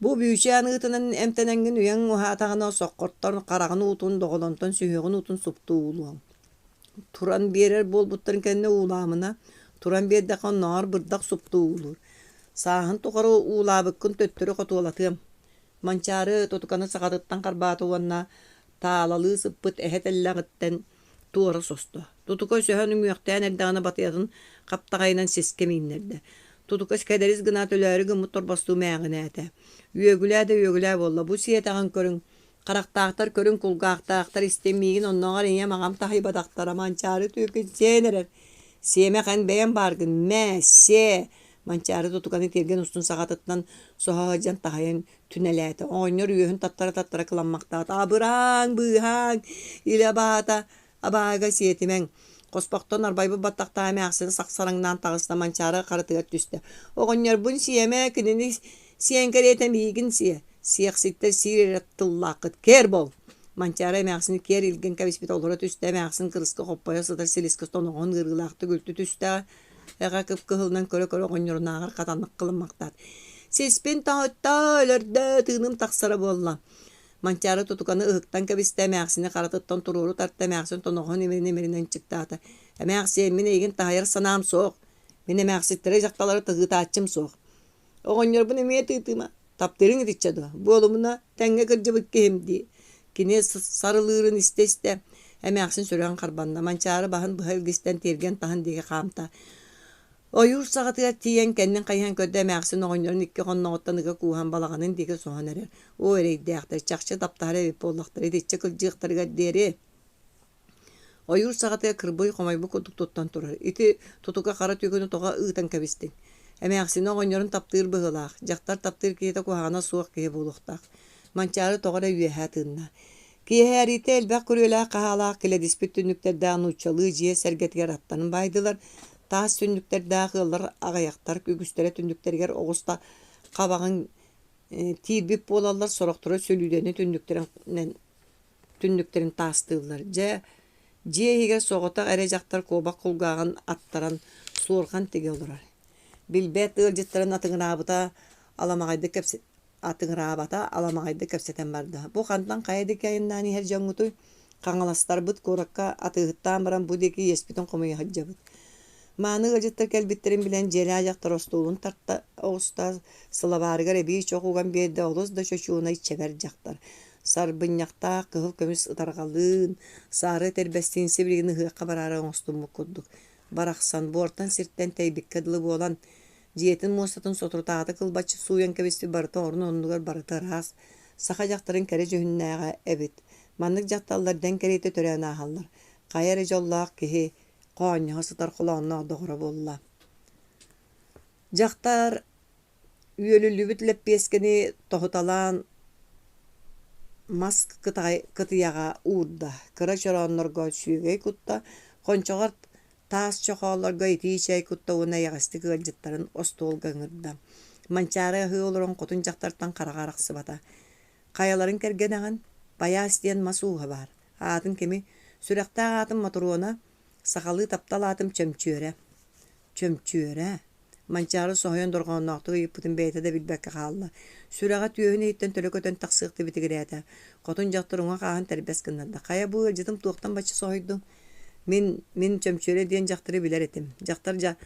Бу бүүчээн ыытынан эмтэнэҥҥин үйэҥ уһаатаҕына соххортон хараҕын уутун, доҕолонтон сүһүөҕүн уутун супту уулуоҥ. Туран биэрэр буолбуттарын кэннэ уулаамына, туран биэрдэххэ оннооҕор бырдах супту уулуур. Сааһын тухары уулаабыккын төттөрү хотуолатыам. Манчаары тутуканы саҕатыттан харбаата уонна таалалыы сыппыт эһэ тэллэҕиттэн туора состо. Тутука өсөһөн үҥүөхтээн эрдэҕинэ батыйатын хаптаҕайынан сискэ мииннэрдэ. Тутука кэдэрис гына төлөөрү гыммыт торбостуу мээҕинээтэ. Үөгүлээ да үөгүлээ буолла. Бу сиэтэҕин көрүҥ, харахтаахтар көрүҥ, кулгаахтаахтар истиҥ миигин оннооҕор ийэм аҕам таһыйбатахтара Манчаары түөкүн сиэн эрэр. Сиэмэх эн бэйэм бааргын, мээ, сиэ! Манчаары тутуканы тиэргэн устун саҕатыттан соһо сылдьан таһыйан түнэлээтэ. Оҕонньор үөһүн таттара-таттара кыламмахтаата. Абырааҥ, быыһааҥ, илэ абаата, абааһыга сиэтимэҥ. Хоспохтон арбайбыт баттахтаах эмээхсин сахсараҥнаан таҕыста Манчаары харытыгар түстэ. Оҕонньорбун сиэмэ, кинини сиэн кэриэтэ миигин сиэ. Сиэхситтэр сиир эрэ тыллааххыт. Кээр бол! Манчаары эмээхсини киэр илгэн кэбиспитэ олоро түстэ, эмээхсин кырыска хоппойо сытар силискэ тоноҕоһун ыарыылаахтык үлтү түстэҕэ Эҕэ кып-кыһылынан көрө-көрө оҕонньорунааҕар хатаннык кылыммахтаат: «Сиспин тоһутта, өлөрдө, тыыным тахсара буолла» Манчаары тутуканы ыһыктан кэбистэ, эмээхсини харатыттан туруору тарта, эмээхсин тоноҕоһун имэрин-имэринэн ынчыктаата: «Эмээхсиэн, мин эйигин таһыйар санаам суох. Мин эмээхситтэри дьахталлары тыһыытааччым суох. Оҕонньорбун эмиэ тыытыма, таптыырыҥ итиччэ дуо? Буолумуна, тэҥҥэ кырдьыбыт киһим дии» Кини сарылыырын истэ-истэ, эмээхсин сүрэҕин харбанна, Манчаары баһын быһа илгистэн тиэргэн таһын диэки хаамта. Ойуур саҕатыгар тиийэн кэннин хайыһан көрдө эмээхсин оҕонньорун икки хонноҕуттан ыга кууһан балаҕанын диэки соһон эрэр. Оо, эрэйдээхтэр, чахчы таптаһар эбит буоллахтара, итиччэ кырдьыахтарыгар диэри Ойуур саҕатыгар кырбый хомойбут курдук туттан турар. Ити тутука хара түгүнү тоҕо ыытан кэбистиҥ? Эмээхсинэ оҕонньорун таптыыр быһыылаах, дьахтар таптыыр киһитэ куһаҕана суох киһи буолуохтаах. Манчаары тоҕо эрэ үөһэ тыынна. Киэһээриитэ элбэх күрүөлээх-хаһаалаах килэдиспит түннүктэрдээх нууччалыы дьиэ сэргэтигэр аттанан баайдылар. Таас түннүктэрдээх ыаллар аҕыйахтар, үгүстэрэ түннүктэригэр оҕус хабаҕын тиирбит буолаллар, сорохторо сүлүүдэни түннүктэринэн түннүктэрин таастыыллар. Дьэ, дьиэ иһигэр соҕотох эрэ дьахтар куобах кулгааҕын аттаран суорҕан тигэ олорор. Билбэт ыалдьыттарын атыҥыраабыта аламаҕайдык кэпсэ атыҥыраабата аламаҕайдык кэпсэтэн барда. Бу хантан хайа диэки айаннаан иһэр дьоҥҥутуй? Хаҥаластарбыт куоракка атыыһыттаан баран бу диэки иэспитин хомуйа сылдьабыт. Мааны ыалдьыттар кэлбиттэрин билэн дьиэлээх дьахтар остуолун тарта оҕуста, сылабаарыгар эбии чох уган биэрдэ олус да чочуонай чэбэр дьахтар. Сарбынньахтаах кыһыл көмүс ытарҕалыын, саары этэрбэстиин сибилигин ыһыахха бараары оҥостуммут курдук, барахсан буортан сиртэн тэйбиккэ дылы буолан, дьиэтин муостатын соторутааҕыта кылбаччы сууйан кэбиспит барыта орун-оннугар барыта ыраас, саха дьахтарын кэрэ дьүһүннээҕэ эбит. Маннык дьахталлар дэҥ кэриэтэ төрөөн ааһаллар. Хайа эрэ дьоллоох киһи хоонньоһо сытар холоонноох доҕоро буолла. Дьахтар Үөлүллүбүт лэппиэскэни тоһуталаан мас кытыйаҕа уурда, кыра чорооннорго сүөгэй кутта, хончоҕор таас чохооллорго итии чэй кутта уонна эйэҕэстик ыалдьыттарын остуолга ыҥырда. Манчаары аһыы олорон хотун дьахтартан хараҕа арахсыбата. «Хайаларын кэргэнэҕин? Байаас диэн мас ууһа баар. Аатын кими? Сүрэхтээх аатым Мотуруона, сахалыы таптал аатым Чөмчүөрэ. Чөмчүөрэ Манчаары соһуйан дорҕоонноохтук ыйыппытын бэйэтэ да билбэккэ хаалла. Сүрэҕэ түөһүн иһиттэн төлө көтөн тахсыахтыы битигирээтэ. Хотун дьахтар уҥа хааһын тэрбэс гыннарда. «Хайа бу ыалдьытым туохтан бачча соһуйдуҥ?» «Мин, мин Чөмчүөрэ диэн дьахтары билэр этим. Дьахтар дьа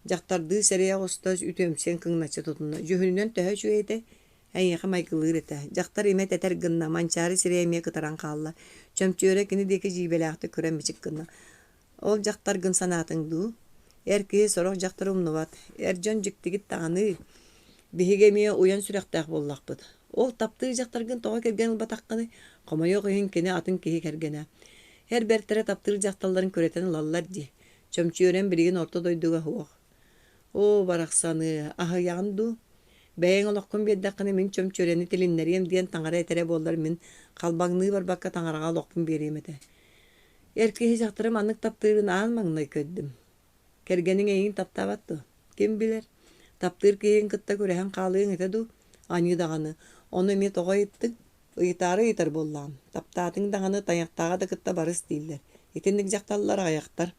дьахтардыы сэрэйэ оҕуста, үтүөмсүйэн кыҥначчы тутунна. Дьүһүнүнэн төһө үчүгэй этэй? Эйиэхэ майгылыыр этэ. Дьахтар имэ тэтэр гынна, Манчаары сирэйэ эмиэ кытаран хаалла. Чөмчүөрэ кини диэки дьиибэлээхтик көрөн мичик гынна. Ол дьахтаргын санаатыҥ дуу? Эр киһи сорох дьахтары умнубат. Эр дьон дьиктигит даҕаны. Биһиги эмиэ уйан сүрэхтээх буоллахпыт. Ол таптыыр дьахтаргын тоҕо кэргэн ылбатаххыный? Хомойуох иһин кини атын киһи кэргэнэ. Эр бэртэрэ таптыыр дьахталларын күрэтэн ылаллар дии. Чөмчүөрэн билигин орто дойдуга суох. Оо, барахсаны, аһыйаҕын дуу? Бэйэҥ олоххун биэрдэххинэ мин чөмчүөрэни тилиннэриэм диэн таҥара этэрэ буоллар мин халбаҥныы барбакка таҥараҕа олохпун биэриэм этэ. Эр киһи дьахтары маннык таптыырын аан маҥнай көрдүм. Кэргэниҥ эйигин таптаабат дуо? Ким билэр? Таптыыр киһигин кытта күрэһэн хаалыаҥ этэ дуу? Аньыы даҕаны. Ону эмиэ тоҕо ыйыттыҥ? Ыйытаары ыйытар буоллаҕым. Таптаатыҥ даҕаны тайахтааҕы да кытта барыс дииллэр. Итинник дьахталлар аҕыйахтар.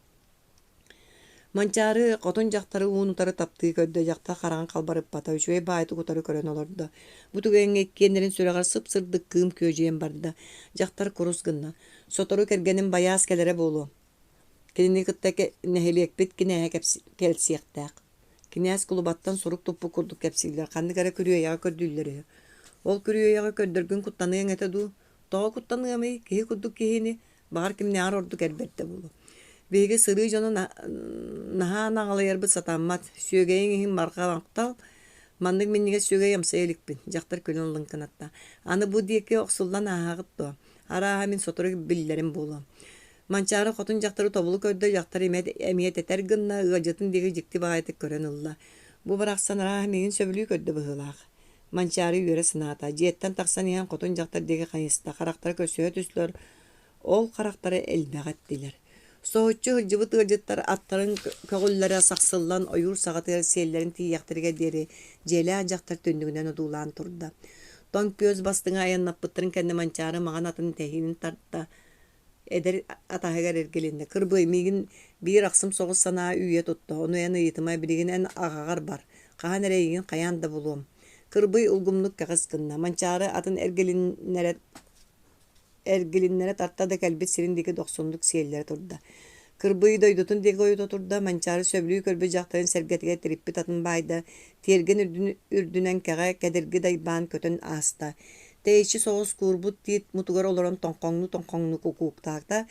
Манчаары хотун дьахтары уун-утары таптыы көрдө, дьахтар хараҕын халбарыппата, үчүгэй баайытык утары көрөн олордо. Бу түгэҥҥэ иккиэннэрин сүрэҕэр сып-сырдык кыым күөдьүйэн барда. Дьахтар курус гынна. Сотору кэргэним байаас кэлэрэ буолуо. Кинини кытта нэһилиэкпит кинээһэ кэлсиэхтээх. Кинээс кулубаттан сурук туппут курдук кэпсииллэр, ханнык эрэ күрүөйэҕи көрдүүллэр үһү. Ол күрүөйэҕи көрдөргүн куттаныаҥ этэ дуу? Тоҕо куттаныамый, киһи курдук киһини Баҕар кимнээҕэр ордук эрбэрдэ буолуо. Биһиги сырыы дьоно наһаа наҕылыйарбыт сатаммат. Сүөгэйиҥ иһин барҕа махтал. Маннык минньигэс сүөгэй амсайа иликпин, дьахтар күлэн лыҥкынатта. Аны бу диэки охсуллан ааһаҕыт дуо? Арааһа мин сотору биллэрим буолуо. Манчаары хотун дьахтары тобулу көрдө, дьахтар имэ эмиэ тэтэр гынна, ыалдьытын диэки дьикти баҕайытык көрөн ылла. Бу барахсан арааһа миигин сөбүлүү көрдө быһыылаах. Манчаары үөрэ санаата, дьиэттэн тахсан иһэн хотун дьахтар диэки хайыста, харахтара көрсүһэ түстүлэр, ол харахтара элбэҕи эттилэр. Соһуччу сылдьыбыт ыалдьыттар аттарын көҕүллэрэ сахсыллан ойуур саҕатыгар сиэллэрин тиийиэхтэригэр диэри дьиэлээх дьахтар түннүгүнэн одуулаан турда. Тоҥ күөс бастыҥа айаннаппыттарын кэннэ Манчаары маҥан атын тэһиинин тарта, Эдэр атаһыгар эргилиннэ: «Кырбый, миигин биир ахсым соҕус санаа үүйэ тутта, ону эн ыйытыма, билигин эн аҕаҕар бар, хаһан эрэ эйигин хайаан да булуом». Кырбый улгумнук кэҕис гынна, Манчаары атын эргилиннэрэ эргилиннэрэ тарта да кэлбит сирин диэки дохсуннук сиэллэрэ турда. Кырбый дойдутун диэки ойута турда, Манчаары сөбүлүү көрбүт дьахтарын сэргэтигэр тириппит атын баайда, тиэргэн үрдүн үрдүнэн кэҕэ кэдирги дайбаан көтөн ааста. Тэйиччи соҕус куурбут тиит мутугар олорон тоҥхоҥнуу-тоҥхоҥнуу кукууктаата,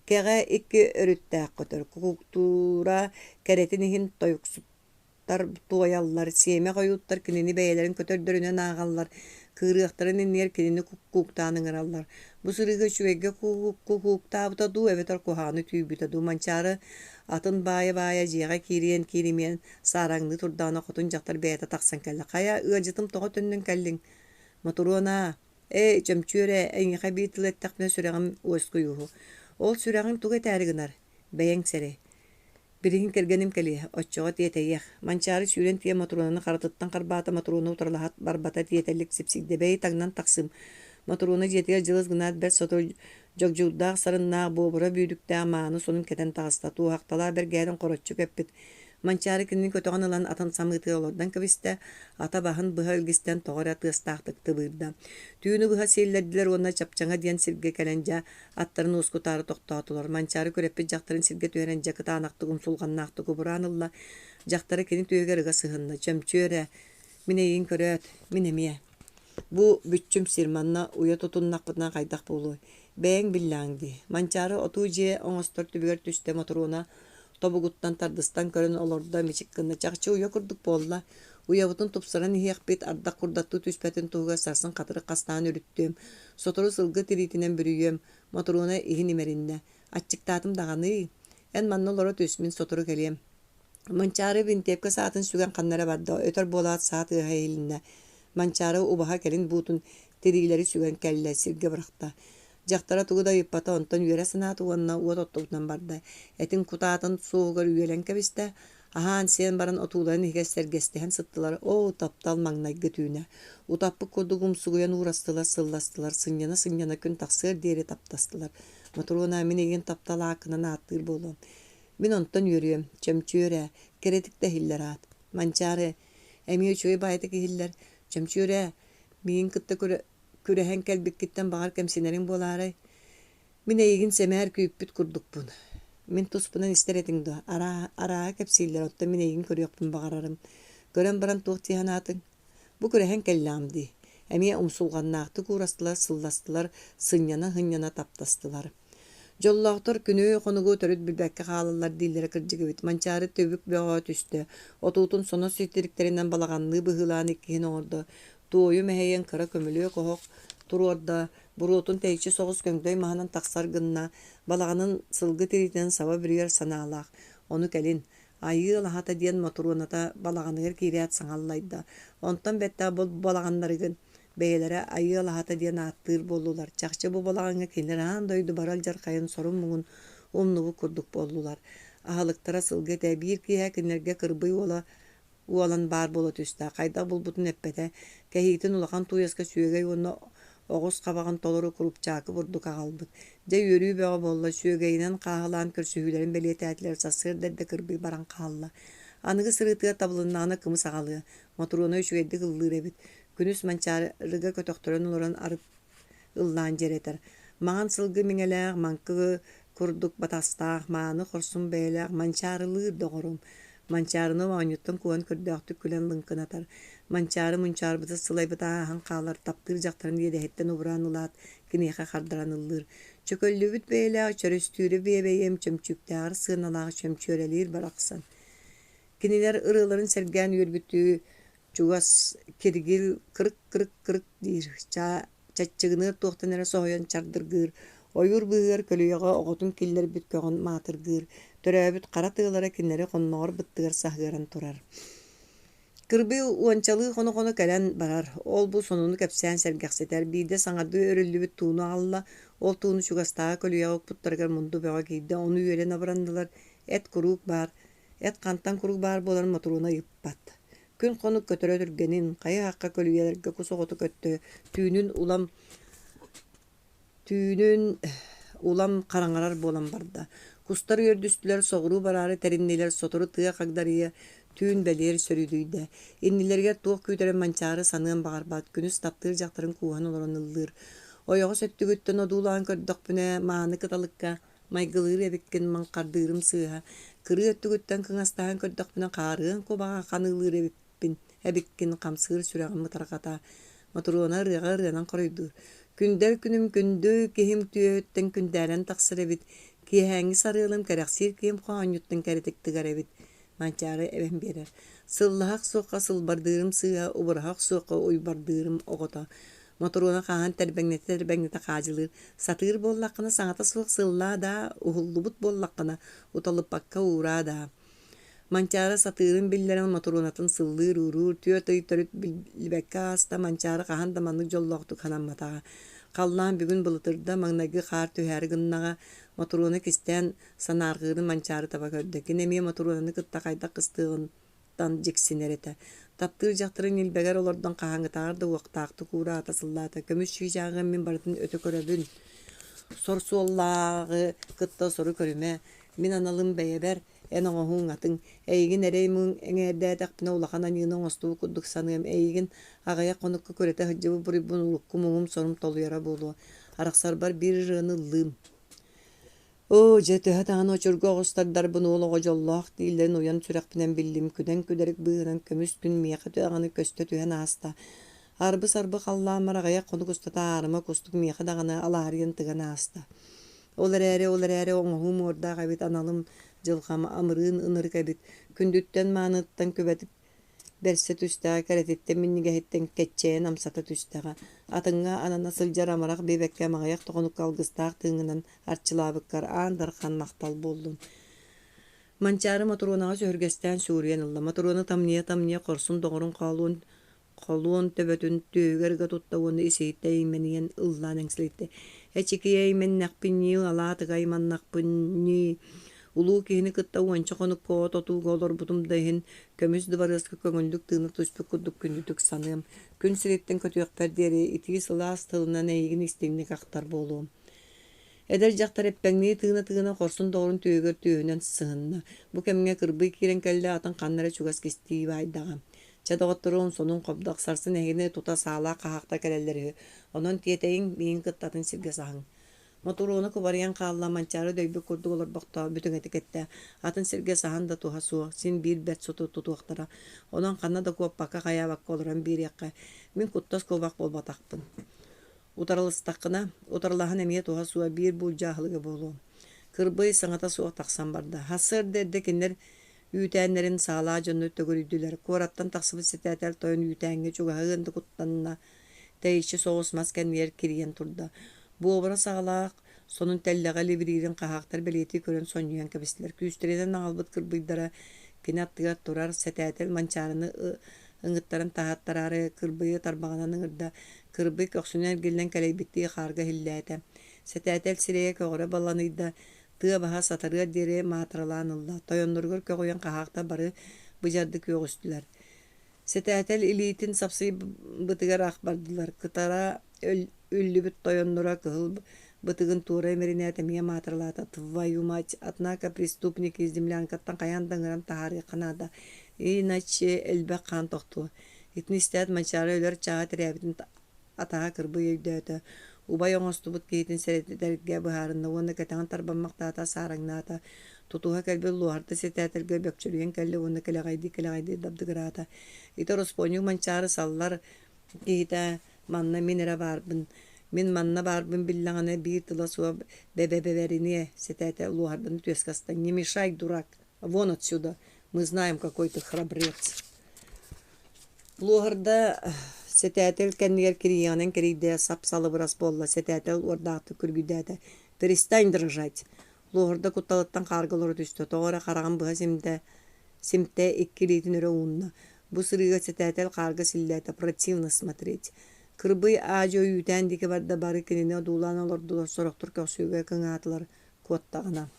кэҕэ икки өрүттээх көтөр, кукууктуура кэрэтин иһин тойуксуттар туойаллар, сиэмэх ойууттар кинини бэйэлэрин көтөрдөрүнэн ааҕаллар, кыырыахтарын иннигэр кинини куккууктаан ыҥыраллар. Бу сырыыга үчүгэйгэ кукууктаабыта дуу эбэтэр куһаҕаны түүйбүтэ дуу Манчаары атын баайа-баайа дьиэҕэ киириэн кииримиэн саараҥныы турдаҕына хотун дьахтар бэйэтэ тахсан кэллэ. «Хайа, ыалдьытым тоҕо төннөн кэллиҥ?» Мотуруона, ээ, чөмчүөр ээ, эйиэхэ биир тыл эттэхпинэ сүрэҕим уоскуйууһу. Ол сүрэҕиҥ тугу этээри гынар? Бэйэҥ сэрэй. Билигин кэргэним кэлиэ, оччоҕо тиэтэйиэх. Манчаары сүүрэн тиийэн Мотуруонаны харатыттан харбаата, Мотуруона утарылаһа барбата тиэтэллик сипсийдэ. Бэйи таҥнан тахсыым. Мотуруона дьиэтигэр дьылыс гынаат бэрт сотору дьогдьуурдаах сарыннаах, буобура бүүрүктээх мааны сонун кэтэн таҕыста. Туоһахталаах бэргэһэтин хороччу кэппит. Манчаары кинини көтөҕөн ылан атын самыытыгар олордон кэбистэ, ата баһын быһа илгистэн тоҕо эрэ тыастаахтык тыбыырда. Түүнү быһа сиэллэрдилэр уонна Чапчаҥа диэн сиргэ кэлэн дьэ аттарын уоскутаары тохтоотулар. Манчаары күрэппит дьахтарын сиргэ түһэрэн дьэ кытаанахтык умсулҕаннаахтык убураан ылла. Дьахтара кини түөһүгэр ыга сыһынна. Чөмчүө эрэ, мин эйигин көрөөт, мин эмиэ. Бу бүччүм сир манна уйа тутуннахпытына хайдах буолуой? Бэйэҥ биллэҕиҥ дии. Манчаары отуу дьиэ оҥостор түбүгэр түстэ Мотуруона тобугуттан тардыстан көрөн олордо мичик гынна. Чахчы уйа курдук буолла. Уйабытын тупсаран иһиэхпит, ардах курдаттыы түспэтин туһугар сарсын хатырык хастаан өрүттүөм. Сотору сылгы тириитинэн бүрүйүөм. Мотуруона иһин имэриннэ. Аччыктаатым даҕаный? Эн манна олоро түс, мин сотору кэлиэм. Манчаары бинтиэпкэ саатын сүгэн ханна эрэ барда, өтөр буолаат саа тыаһа иһилиннэ. Манчаары убаһа кэлин буутун тириилэри сүгэн кэллэ, сиргэ бырахта. Дьахтара тугу да ыйыппата, онтон үөрэ санаата уонна уот оттубутунан барда. Этин кутаатын суоһугар үөлэн кэбистэ, аһаан-сиэн баран отууларын иһигэр сэргэстэһэн сыттылар. Оо, таптал маҥнайгы түүнэ. Утаппыт курдук умсугуйан уурастылар, сылластылар, сынньана-сынньана күн тахсыар диэри таптастылар. Мотуруона, мин эйигин таптал ааккынан ааттыыр буолуом. Мин онтон үөрүөм, чөмчүөр ээ. Кэрэтик да иһиллэр аат. Манчаары, эмиэ үчүгэй баайытык иһиллэр. Чөмчүүр ээ, миигин кытта күрэһэн кэлбиккиттэн баҕар кэмсинэриҥ буолаарай? Мин эйигин сэмээр күүппүт курдукпун. Мин туспунан истэр этиҥ дуо? Арааһа кэпсииллэр, оттон мин эйигин көрүөхпүн баҕарарым. Көрөн баран туох дии санаатыҥ? Бу күрэһэн кэллэҕим дии. Эмиэ умсулҕаннаахтык уурастылар, сылластылар, сынньана-сынньана таптастылар. Дьоллоохтор күнү-хонугу төрүт билбэккэ хаалаллар дииллэрэ кырдьык эбит. Манчаары түбүк бөҕө түстэ. Отуутун сонос ситириктэринэн балаҕанныы быһыылаан иккиһин оҥордо. Туойу мэһэйэн кыра көмүлүөк оһох туруорда, буруотун тэйиччи соҕус көҥдөй маһынан тахсар гынна, балаҕанын сылгы тириитинэн саба бүрүйэр санаалаах. Ону кэлин, Айыы алаһата диэн Мотуруоната балаҕаныгар киирээт саҥа аллайда. Онтон бэттэх бу балаҕаннарыгын бэйэлэрэ Айыы алаһата диэн ааттыыр буоллулар. Чахчы бу балаҕаҥҥа кинилэр аан дойду бары алдьархайын сорун-муҥун умнубут курдук буоллулар. Аһылыктара сылгы этэ. Биир киэһэ кинилэргэ Кырбый уола уолан баар буола түстэ, хайдах булбутун эппэтэ, кэһиитин улахан тууйаска сүөгэй уонна оҕус хабаҕын толору курупчаакы бурдук аҕалбыт. Дьэ үөрүү бөҕө буолла, сүөгэйинэн хааһылаан көрсүһүүлэрин бэлиэтээтилэр, сарсыарда эрдэ кырбый баран хаалла. Аныгы сырыытыгар табылыннаҕына кымыс аҕалыа, Мотуруона үчүгэйдик ыллыыр эбит. Күнүс Манчаарыга көтөхтөрөн олорон арыт ыллаан дьиэрэтэр. Маҥан сылгы миҥэлээх, маҥкы курдук батастаах, мааны хорсун бэйэлээх Манчаарылыыр доҕорум. Манчаарыны оонньуттан куһан көрдөөхтүк күлэн лыҥкынатар. Манчаары мунчаарбыта сылайбыта ааһан хаалар, таптыыр дьахтарын иэдэһиттэн убураан ылаат, киниэхэ хардаран ыллыыр. Чөкөллүбүт бэйэлээх чөрөстүүрү биэбэйиэм чөмчүүктээҕэр сыаналаах чөмчүөрэлиир барахсан. Кинилэр ырыаларын сэргээн үөрбүттүү чугас киргил кырык-кырык-кырык диир, чаччыгыныар туохтан эрэ соһуйан чардыргыыр, ойуур быыһыгар көлүйэҕэ оҕотун киллэрбит көҕөн маатыргыыр, төрөөбүт хара тыалара кинилэри хонноҕор быттыгар саһыаран турар. Кырбый уончалыы хоно-хоно кэлэн барар, ол-бу сонуну кэпсээн сэргэхситэр, биирдэ саҥардыы өрүллүбүт тууну аҕалла, ол тууну чугастааҕы көлүйэҕэ укпуттарыгар мунду бөҕө киирдэ, ону үөрэн абыраннылар, эт куруук баар, Эт хантан куруук баар буоларын Мотуруона ыйыппат. Күн-хонук көтөрө түргэнин, хайа-хахха көлүйэлэргэ кус оҕото көттө, түүнүн улам түүнүн улам хараҥарар буолан барда. Кустар үөрдүстүлэр, соҕуруу бараары тэриннилэр, сотору тыа хагдарыйа, түүн бэлиэр сөрүүдүйдэ. Иннилэригэр туох күүтэрин Манчаары саныан баҕарбат, күнүс таптыыр дьахтарын кууһан олорон ыллыыр. Ойоҕос өттүгүттэн одуулаан көрдөхпүнэ, мааны кыталыкка Майгылыыр эбиккин, маҥхардыырым сыыһа, кырыы өттүгүттэн кыҥастаһан көрдөхпүнэ хаарыан кубаҕа ханыылыыр эбиппин, эбиккин, хамсыыр сүрэҕим ытарҕата. Мотуруона ырыаҕа ырыанан хоруйдуур. Күндэл күнүм күндү киһим түөһүттэн күндээрэн тахсар эбит, киэһээҥҥи сарыалым кэрэхсиир киһим хоонньуттан кэрэтик тыгар эбит. Манчаары эбэн биэрэр. Сыллаһа охсуохха сылбардыырым сыыһа, убураһа охсуохха уйбардыырым оҕото. Мотуруона хааһын тэрбэҥнэтэ-тэрбэҥнэтэ хаадьылыыр. Сатыыр буоллаххына саҥата суох сыллаа даа, уһуллубут буоллаххына уталыппакка уураа даа. Манчаары сатыырын биллэрэн Мотуруонатын сыллыыр-ууруур, түөрт ый төрүт биллибэккэ ааста, Манчаары хаһан да маннык дьоллоохтук санамматаҕа. Халлаан бүгүн былытырда, маҥнайгы хаар түһээри гыннаҕа, Мотуруона кистээн санаарҕыырын Манчаары таба көрдө. Кини эмиэ Мотуруонаны кытта хайдах кыстыаҕын тан дьиксинэр этэ. Таптыыр дьахтарын ньилбэгэр олордон хаһааҥҥытааҕар да уохтаахтык уураата сыллаата. Көмүс чыычааҕым мин барытын өтө көрөбүн. Сор суоллааҕы кытта сору көрүмэ. Мин аналым бэйэбэр, эн оҥоһууҥ атын. Эйигин эрэй-муҥ эҥээрдээтэхпинэ улахан аньыыны оҥостубут курдук саныам. Эйигин аҕыйах хонукка күрэтэ сылдьыбыт буруйбун урукку муҥум-сорум толуйара буолуо. Арахсарбар биир ырыаны ыллыым. Оо, дьэ, төһө даҕаны очурга оҕустардарбын уол оҕо дьоллоох дииллэрин уйан сүрэхпинэн биллим, күдэн күдэрик быыһынан көмүс күн миэхэ даҕаны көстө түһэн ааста. Арбы-сарбы халлааммар аҕыйах хонук устата аарыма кустук миэхэ даҕаны алаарыйан тыган ааста. Ол эрээри, ол эрээри оҥоһуум уордаах эбит, аналым, дьылҕам амырыын ынырык эбит, күндүттэн-мааныттан күбэтик Бэрсэ түстэҕэ, кэрэтиттэн минньигэһиттэн кэччэйэн амсата түстэҕэ, атыҥҥа анана сылдьар амарах биэбэккэ амаҕыйах тоҕонукка алгыстаах тыыҥҥынан арчылаабыккар аан дархан махтал буоллун. Манчаары Мотуруонаҕа сөһүргэстээн сүгүрүйэн ылла. Мотуруона тамньыйа-тамньыйа хорсун доҕорун хоолуон холуон төбөтүн түөһүгэр ыга тутта уонна ис-иһиттэ эймэнийэн ыллаан эҥсилиттэ. Эчикийэ эймэннэхпин ньии, алаатыга айманнахпын ньии, улуу киһини кытта уонча хонукка от отууга олорбутум да иһин, көмүс дыбарыаска көҥүллүк тыына түспүт курдук күндүтүк саныам, күн сириттэн көтүөхпэр диэри итии сылаас тылынан эйигин истиҥник ахтар буолуом. Эдэр дьахтар эппэҥнии тыына-тыына хорсун доҕорун түөһүгэр түөһүнэн сыһынна. Бу кэмҥэ кырбый киирэн кэллэ, атын ханна эрэ чугас кистии баайдаҕа. Чэ, доҕотторуом, сонун хобдох, сарсын эһигини тута саалаах хаһаахтар кэлэллэр үһү. Онон тиэтэйиҥ, миигин кытта атын сиргэ саһыҥ. Мотуруона кубарыйан хаалла, Манчаары дөйбүт курдук олорбохтоо, бүтүҥэтик эттэ: атын сиргэ саһан да туһа суох, син биир бэрт суту тутуохтара. Онон ханна да куоппакка, хайаабакка олорон биэриэххэ. Мин куттас куобах буолбатахпын. Утарыластаххына, утарылаһан эмиэ туһа суох биир буулдьа аһылыга буолуо. Кырбый саҥата суох тахсан барда. Сарсыарда эрдэ кинилэр үүтээннэрин саалаах дьонно төгүрүйдүлэр. Куораттан тахсыбыт сэтээтэл тойон үүтээҥҥэ чугаһыан да куттанна. Тэйиччи соҕус мас кэннигэр кирийэн турда. Буобура саҕалаах сонун тэллэҕэ илибириирин хаһаактар бэлиэтии көрөн сонньуйан кэбистилэр. Күүстэринэн аҕалбыт кырбыйдара кини аттыгар турар сэтээтэл Манчаарыны ыҥыттаран таһааттараары кырбыйы тарбаҕынан ыҥырда. Кырбый көхсүнэн эргиллэн кэлэйбиттии хаарга иһиллээтэ. Сэтээтэл сирэйэ көҕөрө баланыйда, тыа баһа сатарыар диэри маатыралаан ылла. Тойонноругар көҕүйэн хаһаактар бары быдьардык үөҕүстүлэр. Сэтээтэл илиитин сапсыйбытыгар ах бардылар, кытара үллүбүт тойонноро кыһыл бытыгын туора имэринээт эмиэ маатыралаата: «Твою мать, однако преступники из землянкаттан хайаан да ыҥыран таһаарыахха наада, иначе элбэх хаан тохтуо». Итини истээт Манчаары өлөр чааһа тирээбитин атаһа кырбый өйдөөтө, убай оҥостубут киһитин сэрэтэргэ быһаарынна уонна кэтэҕин тарбаммахтаата, саараҥнаата, тутуһа кэлбит луоһарда сэтээтэргэ бөкчөрүйэн кэллэ уонна кэлэҕэйдии-кэлэҕэйдии дабдыгыраата. Ити ороспуонньук Манчаары саллар киһитэ манна мин эрэ баарбын, мин манна баарбын биллэҕинэ биир тыла суох бэбэбэбэриниэ, сэтээтэ луоһарданы түөскэ аста. Не мешай, дурак, вон отсюда, мы знаем, какой ты храбрец. Луоһарда сэтээтэл кэннигэр кирийиэҕинэн кэрийдэ, сап-салыбырас буолла, сэтээтэл уордаахтык күргүйдээтэ: «Перестань дрожать!» Луоһарда кутталыттан хаарга олоро түстэ, тоҕо эрэ хараҕын быһа симтэ, симтэ, икки илиитин өрө уунна. Бу сырыыга сэтээтэл хаарга силлээтэ, противно смотреть. Кырбый аа-дьуо үүтээн диэки барда, бары кинини одуулаан олордулар, сорохтор көхсүгэ кыҥаатылар, куоттаҕына.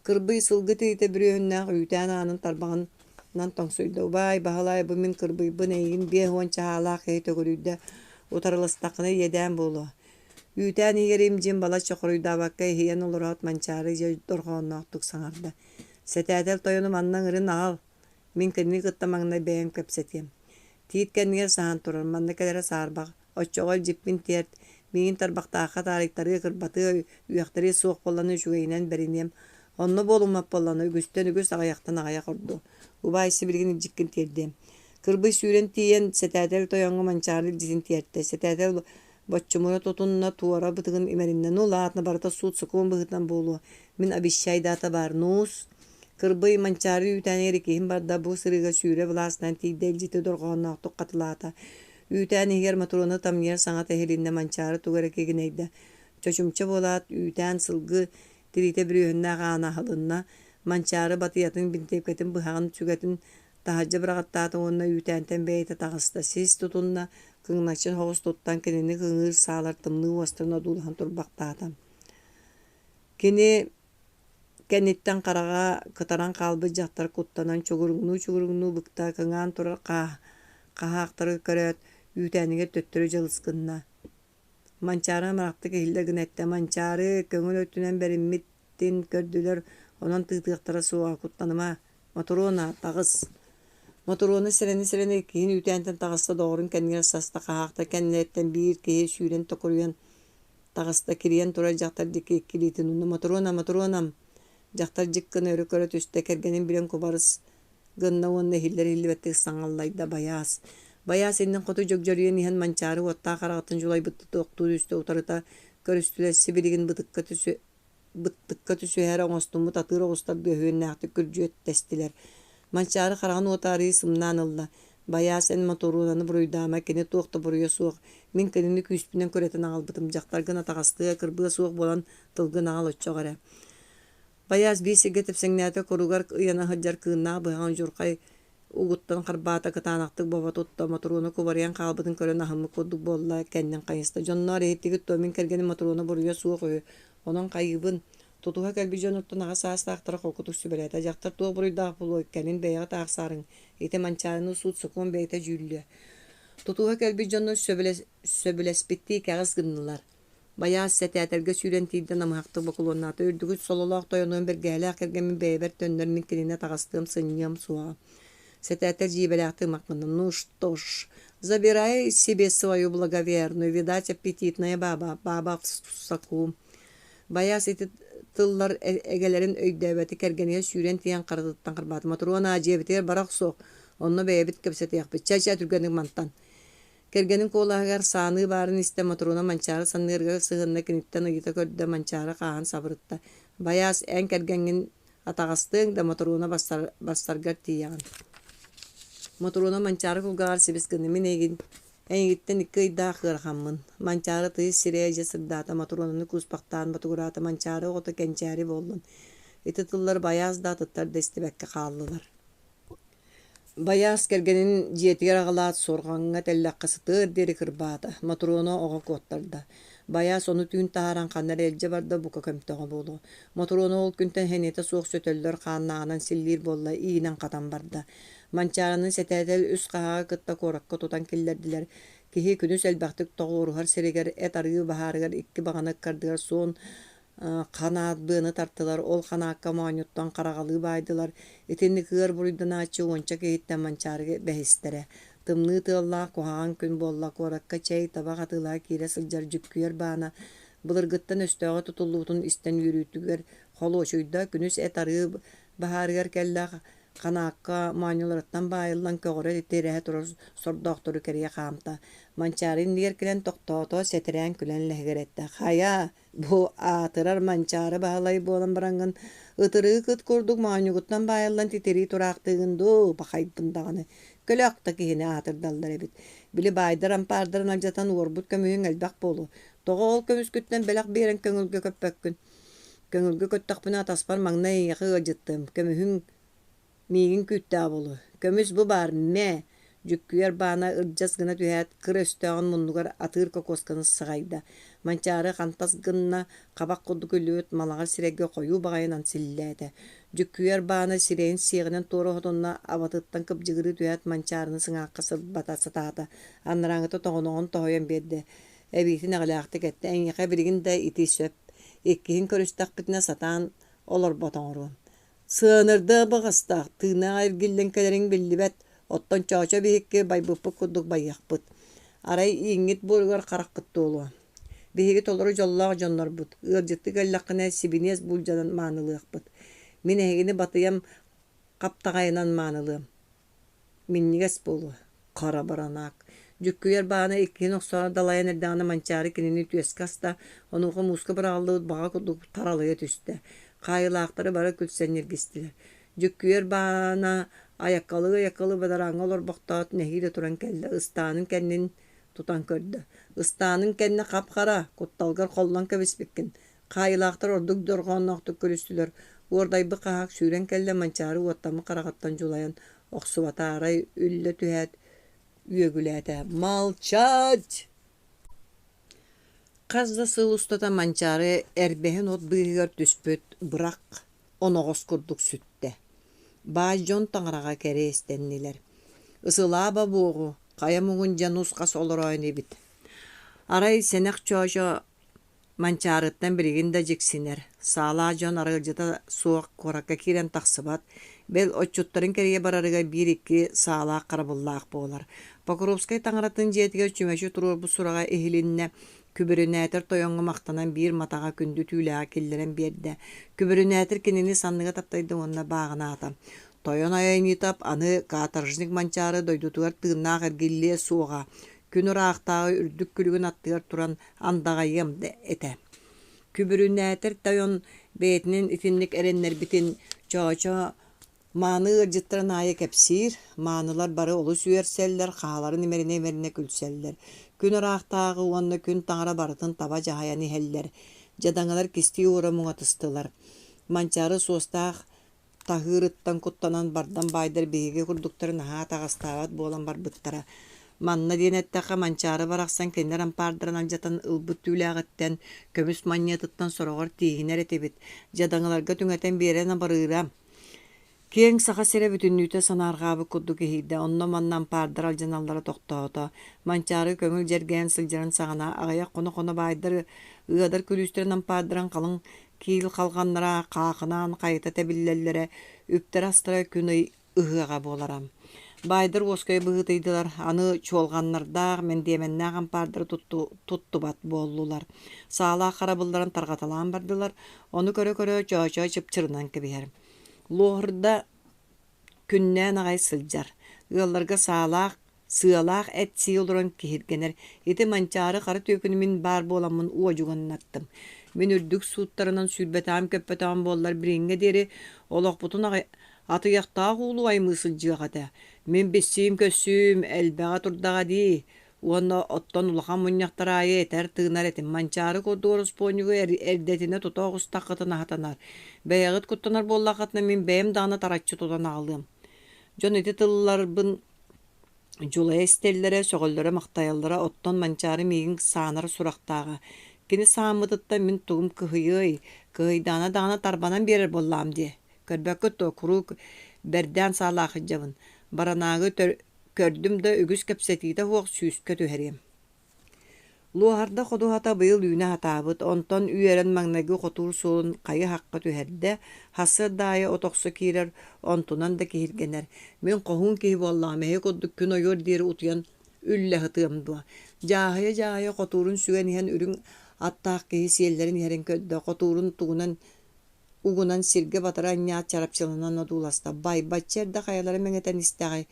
Кырбый сылгы тириитэ бүрүөһүннээх үүтээн аанын тарбаҕынан тоҥсуйда: «Убаай, Баһылай, бу мин кырбыйбын, эйигин 50 чаһаалаах киһи төгүрүйдэ, утарыластаххына иэдээн буолуо». Үүтээн иһигэр им-дьим балачча хоруйдаабакка иһийэн олороот Манчаары дьэ дорҕоонноохтук саҥарда: «Сэтээтэл тойону манна ыҥырын аҕал, мин кинини кытта маҥнай бэйэм кэпсэтиэм». Тиит кэннигэр саһан турар, манна кэлэрэ саарбах, Оччоҕо илдьиппин тиэрт, миигин тарбахтаахха таарыйтарыа, кырбатыа, үөхтэриэ суох буоллана үчүгэйинэн бэриниэм. Онно буолуммат буоллана үгүстэн үгүс, аҕыйахтан аҕыйах ордуо. Убаай, сибилигин илдьиккин тиэрдиэм. Кырбый сүүрэн тиийэн, сэтээтэл тойоҥҥо Манчаары илдьитин тиэртэ. Сэтээтэл боччумура тутунна, туора бытыгын имэриннэ. Ну, ладно, барыта суут-сокуон быһыытынан буолуо. Мин обещай дата баар. Нуус. Кырбый Манчаары үүтээнигэр иккиһин барда, бу сырыыга сүүрэ былаасынан тиийдэ, илдьити дорҕоонноохтук хатылаата. Үүтээн иһигэр Мотуруона тамньыйар саҥата иһилиннэ, Манчаары тугу эрэ кигинэйдэ. Чочумча буолаат, үүтээн сылгы тириитэ бүрүөһүннээх аана аһылынна. Манчаары батыйатын, бинтиэпкэтин, быһаҕын, сүгэтин таһырдьа быраҕаттаата уонна үүтээнтэн бэйэтэ таҕыста. Сис тутунна, кыҥначчы соҕус туттан кинини кыҥыыр саалар тымныы уостарын одуулаһан турбахтаата. Кини Кэнниттэн хараҕа кытаран хаалбыт дьахтар куттанан чугуруҥнуу-чугуруҥнуу быкта кыҥаан турар хаһаахтары көрөөт, үүтээнигэр төттөрү дьылыс гынна. Манчаары амарахтык иһиллэр гына эттэ: «Манчаары, көҥүл өттүнэн бэриммитин көрдүлэр, онон тыытыахтара суоҕа, куттаныма. Мотуруона, таҕыс!» Мотуруона сэрэнэ-сэрэнэ иккиһин үүтээнтэн таҕыста, доҕорун кэннигэр саста хаһаахтар кэннилэриттэн биир киһи сүүрэн токуруйан Таҕыста кирийэн турар дьахтар диэки икки илиитин уунна: «Мотуруона, Мотуруонам!» Дьахтар дьик гына өрө көрө түстэ, кэргэнин билэн кубарыс гынна уонна иһиллэр-иһиллибэттик саҥаллайда: «Байаас!» Байаас иннин хоту дьөгдьөрүйэн иһэн Манчаары уоттаах хараҕыттан дьулайбыттыы тохтуу түстэ, утарыта көрүстүлэр, сибилигин бытыкка түсү быттыкка түсүһээри оҥостуммут атыыр оҕустар бөһүөннээхтик күрдьүөттэстилэр. Манчаары хараҕын уота арыый сымнаан ылла: «Байаас, эн Мотуруунаны буруйдаама, кини туох да буруйа суох. Мин кинини күүспүнэн күрэтэн аҕалбытым, дьахтаргын атаҕастыа, кырбыа суох буолан тылгын аҕал оччоҕо эрэ». Байаас биир сиргэ тэпсэҥнээтэ, куругар ыйана сылдьар кыыннаах быһаҕын удьурхай угуттан харбаата, кытаанахтык бобо тутта, Мотуруона кубарыйан хаалбытын көрөн аһыммыт курдук буолла, кэннин хайыста: «Дьонноор, иһиттигит дуо, мин кэргэним Мотуруона буруйа суох үһү, онон хайыыбын?» Тутуһа кэлбит дьонуттан аҕа саастаахтара холкутук сүбэлээтэ: «Дьахтар туох буруйдаах буолуой, кэлин бэйэҕит аахсаарыҥ, ити Манчаарыны суут-сокуон бэйэтэ дьүүллүө». Тутуһа кэлбит дьоннор сөбүлэспиттии кэҕис гыннылар. Байаас сэтээтэлгэ сүүрэн тиийдэ намыһахтык бокулуоннаата. Үрдүкү сололоох тойонуом бэргэһэлээх кэргэммин бэйэбэр төннөр, мин кинини атаҕастыам, сынньыам суоҕа. Сэтээтэл дьиибэлээхтик ымах гынна. Ну что ж, забирай себе свою благоверную, видать, аппетитная баба, баба в соку. Байаас ити тыллар эгэлэрин өйдөөбөтө кэргэнигэр сүүрэн тиийэн харатыттан харбаата. Мотуруона, дьиэбитигэр бара охсуох, онно бэйэбит кэпсэтиэхпит. Чэ-чэ, түргэнник мантан. Кэргэнин куолаһыгар сааныы баарын истэн Мотуруона Манчаары санныырыгар сыһынна киниттэн ыйыта көрдө, Манчаары хааһын сабырытта. Байаас, эн кэргэҥҥин атаҕастыаҥ да Мотуруона барсаргар тиийэҕин. Мотуруона Манчаары кулгааҕар сибис гынна. Мин эйигин эйигиттэн икки ыйдаах ыарахаммын. Манчаары тыйыс сирэйэ дьэ сырдаата, Мотуруонаны кууспахтаан ботугураата, Манчаары оҕото кэнчээри буоллун. Ити тыллар байаас да атыттар да истибэккэ хааллылар. Байаас кэргэнин дьиэтигэр аҕалаат суорҕаҥҥа тэллэххэ сытыар диэри кырбаата, Мотуруона оҕо куоттарда. Байаас ону түүн таһааран ханна эрэ илдьэ барда, бука көмтөҕө буолуо. Мотуруона ол күнтэн сэниэтэ суох сөтөллөр, хааннааҕынан силлиир буолла, иинэн-хатан барда. Манчаарыны сэтээтэл үс хаһааҕы кытта куоракка тутан киллэрдилэр. Киһи күнүс элбэхтик тоҕуоруһар сиригэр эт-арыы баһаарыгар икки баҕана ыккардыгар суон ханаат быаны тартылар, ол ханаакка моонньуттан хараҕалыы баайдылар. Итинник ыар буруйданааччы уонча киһиттэн Манчаарыга бэһистэрэ. Тымныы тыаллаах куһаҕан күн буолла, куоракка чэй, табах атыылаһа киирэ сылдьар Дьүккүйэр баана былыргыттан өстөөҕө тутуллубутун истэн үөрүүтүгэр холуочуйда, күнүс эт-арыы баһаарыгар кэллэ, ханаакка моонньуларыттан баайыллан көҕөрө тирэһэ турар сордоохтору кэрийэ хаамта. Манчаары иннигэр кэлэн тохтоото, сэтэрээн күлэн лэһигирэттэ: «Хайа, Бу аатырар Манчаары Баһылай буолан бараҥҥын, ытырыык ыт курдук моонньугуттан баайыллан титирии тураахтыыгын дуу, пахайбын даҕаны, көлөөх да киһини аатырдаллар эбит. Били баайдар ампаардарын алдьатан уорбут көмүһүҥ элбэх буолуо. Тоҕо ол көмүскүттэн бэлэх биэрэн көҥүлгэ көппөккүн? Көҥүлгэ көттөхпүнэ атаспар маҥнай эйиэхэ ыалдьыттыам, көмүһүҥ Миигин күүттээх буолуо, көмүс бу баар, мэ! Дьүккүйэр баана ырдьас гына түһээт, кыра өстөөҕүн муннугар атыыр кокуосканы саҕайда. Манчаары хантас гынна, хабах курдук үллүбүт малаҕар сирэйгэ хойуу баҕайынан силлээтэ. Дьүккүйэр баана сирэйин сиэҕинэн туора оһотунна, абатыттан кыбдьыгырыы түһээт Манчаарыны сыҥаахха сырбата сатаата. Анарааҥҥыта тоҕоноҕун тоһуйан биэрдэ. Эбиитин эҕэлээхтик эттэ: «Эйиэхэ билигин да ити сөп. Иккиһин көрүстэхпитинэ сатаан олорбот оҥоруом. Сыанырдыа баҕастаах, тыыннаах эргиллэн кэлэриҥ биллибэт, оттон Чоочо биһикки байбыппыт курдук байыахпыт. Арай ииҥҥит буоругар хараххыт туолуо. Биһиги толору дьоллоох дьоннорбут, ыалдьыттыы кэллэххинэ сибиниэс буулдьанан маанылыахпыт. Мин эһигини батыйам хаптаҕайынан маанылыам. Минньигэс буолуо, хара баранаак Дьүккүйэр баана иккиһин охсоро далайан эрдэҕинэ Манчаары кинини түөскэ аста, онуоха мууска быраҕыллыбыт баҕа курдук таралыйа түстэ. Хаайыылаахтары бары күлсэн ньиргистилэр. Дьүккүйэр баана айаккалыы-айаккалыы бадарааҥҥа олорбохтоот, нэһиилэ туран кэллэ, ыстаанын кэннин тутан көрдө. Ыстаанын кэннэ хап-хара, кутталгар холлон кэбиспиккин. Хаайыылаахтар ордук дорҕоонноохтук көрүстүлэр, уордайбыт хаһаак сүүрэн кэллэ, Манчаары уоттаммыт хараҕыттан дьулайан охсубата, арай үллэ түһээт үөгүлээтэ: «Молчать!» Хас да сыл устата Манчаары эрбэһин от быыһыгар түспүт бырах оноҕос курдук сүттэ. Баай дьон таҥараҕа кэриэстэннилэр: «Ысылааба буоҕу, хайа муҥун дьэ нус-хас олороо инибит». Арай сэнэх Чоочо Манчаарыттан билигин да дьиксинэр, саалаах дьон арыалдьыта суох куоракка киирэн тахсыбат, бэл отчуттарын кэрийэ барарыгар биир-икки саалаах харабыллаах буолар. Покровскай таҥаратын дьиэтигэр чүмэчи туруорбут сураҕа иһилиннэ, күбүрүнээтэр тойоҥҥо махтанан биир матаҕа күндү түүлээҕи киллэрэн биэрдэ. Күбүрүнээтэр кинини санныга таптайда уонна бааҕынаата. Тойон Айанитов аны каторжник Манчаары дойдутугар тыыннаах эргиллиэ суоҕа, күн ыраахтааҕы үрдүк күлүгүн аттыгар туран андаҕайыам да этэ. Күбүрүнээтэр тойон бэйэтинэн итинник эрэннэрбитин Чоочо мааны ыалдьыттарын аайы кэпсиир, маанылар бары олус үөрсэллэр, хааларын имэринэ-имэринэ күлсэллэр. Күн ыраахтааҕы уонна күн таҥара барытын таба дьаһайан иһэллэр. Дьадаҥылар кистии уора муҥатыстылар. Манчаары суостаах таһыырыттан куттанан бардам баайдар биһиги курдуктары наһаа атаҕастаабат буолан барбыттара. Манна диэн эттэххэ, Манчаары барахсан кинилэр ампаардарын алдьатан ылбыт түүлээҕиттэн, көмүс манньыатыттан сороҕор тииһинэр этибит, дьадаҥыларга түҥэтэн биэрэн абарыыра. Киэҥ Саха сирэ бүтүннүүтэ санаарҕаабыт курдук иһийдэ, онно-манна ампаардар алдьаналлара тохтоото. Манчаары көҥүл дьэргээн сылдьарын саҕана, аҕыйах хоно-хоно баайдар ыадар күлүүстэрин ампаардарын халыҥ киил халҕаннара хаахынаан хайыта тэбиллэллэрэ, үптэрэ-астара күн-ый ыһыаҕа буолара. Баайдар уоскуйа быһыытыйдылар, аны чуолҕаннардаах, мэндиэмэннээх ампаардары туттубат буоллулар. Саалаах харабылларын тарҕаталаан бардылар, ону көрө-көрө Чоочо чыпчырынан кэбиһэр. Луоһурда күннээн аҕай сылдьар, ыалларга саалаах, сыалаах эт сии олорон киһиргэнэр. Ити Манчаары хара түөкүнү мин баар буоламмын уодьуганнаттым. Мин үрдүк сууттарынан сүүрбэтэҕим-көппөтөҕүм буоллар билиҥҥэ диэри олохпутун аҕай атыйахтаах уулуу аймыы сылдьыах этэ. Мин биссиим-көссүүм элбэҕэ турдаҕа дии. Уонна оттон улахан мунньахтар аайы этэр-тыынар этим Манчаары курдук ороспуонньугу эрдэтинэ тута оҕустаххытына сатанар. Бэйэҕит куттанар буоллаххытына мин бэйэм даҕаны тараччы тутан аҕалыам. Дьон ити тылларбын дьулайа истэллэрэ, сөҕөллөрө-махтайаллара, оттон Манчаары миигин саанар сурахтааҕа. Кини сааммытыттан мин тугум кыһыйыай, кыһыйдаҕына даҕаны тарбанан биэрэр буоллаҕым дии. Көрбөккүт дуо, куруук бэрдээн саалаах сылдьабын. Баранаагы Көрдүм да үгүс кэпсэтиитэ суох сүүскэ түһэриэм. Луоһарда ходуһата быйыл үүнэ сатаабыт, онтон үөрэн маҥнайгы хотуур суолун хайы-хахха түһэрдэ, сарсыарда аайы от охсо киирэр, онтунан да киһиргэнэр. Мин хоһуун киһи буоллаҕым, эһи курдук күн ойуор диэри утуйан үллэ сытыам дуо? Дьааһыйа-дьааһыйа хотуурун сүгэн иһэн үрүҥ аттаах киһи сиэллэрин иһэрин көрдө, хотуурун тугунан угунан сиргэ батары анньаат чарапчыланан одууласта, байбачча эрдэ хайалара мэҥэтэн истэҕэй.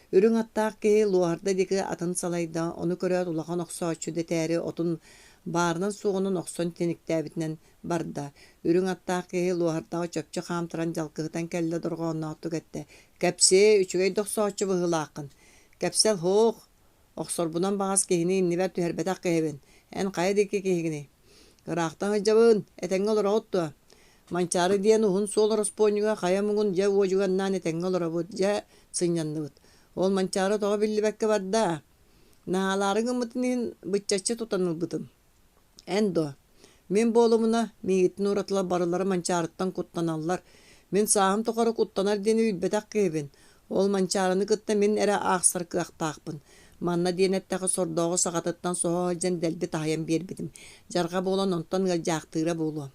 Үрүҥ аттаах киһи Луоһарда диэки атын салайда, ону көрөөт улахан охсооччу дэтээри отун баарынан-суоҕунан охсон тиниктээбитинэн барда. Үрүҥ аттаах киһи Луоһардаҕа чопчу хаамтаран дьалкыһытан кэллэ дорҕоонноохтук эттэ: «Кэпсиэ, үчүгэй да охсооччу быһыылааххын. Кэпсэл һуох, Охсорбунан баҕас киһини иннибэр түһэрбэтэх киһибин. Эн хайа диэки киһигиний? Ыраахтан сылдьабын, этэҥҥэ олороҕут дуо? Манчаары диэн уһун суол ороспуонньуга хайа муҥун дьэ уодьуганнаан этэҥҥэ олоробут, дьэ сынньанныбыт. Ол Манчаары тоҕо биллибэккэ барда? Наһаалаары гыммытын иһин быччаччы тутан ылбытым. Эн дуо? Мин буолумуна, миигиттэн уратылар барылара Манчаарыттан куттаналлар. Мин сааһым тухары куттанар диэни билбэтэх киһибин. Ол Манчаарыны кытта мин эрэ аахсар кыахтаахпын. Манна диэн эттэххэ сордооҕу саҕатыттан соһо сылдьан дэлби таһыйан биэрбитим. Дьарҕа буолан онтон ыалдьаахтыыра буолуо.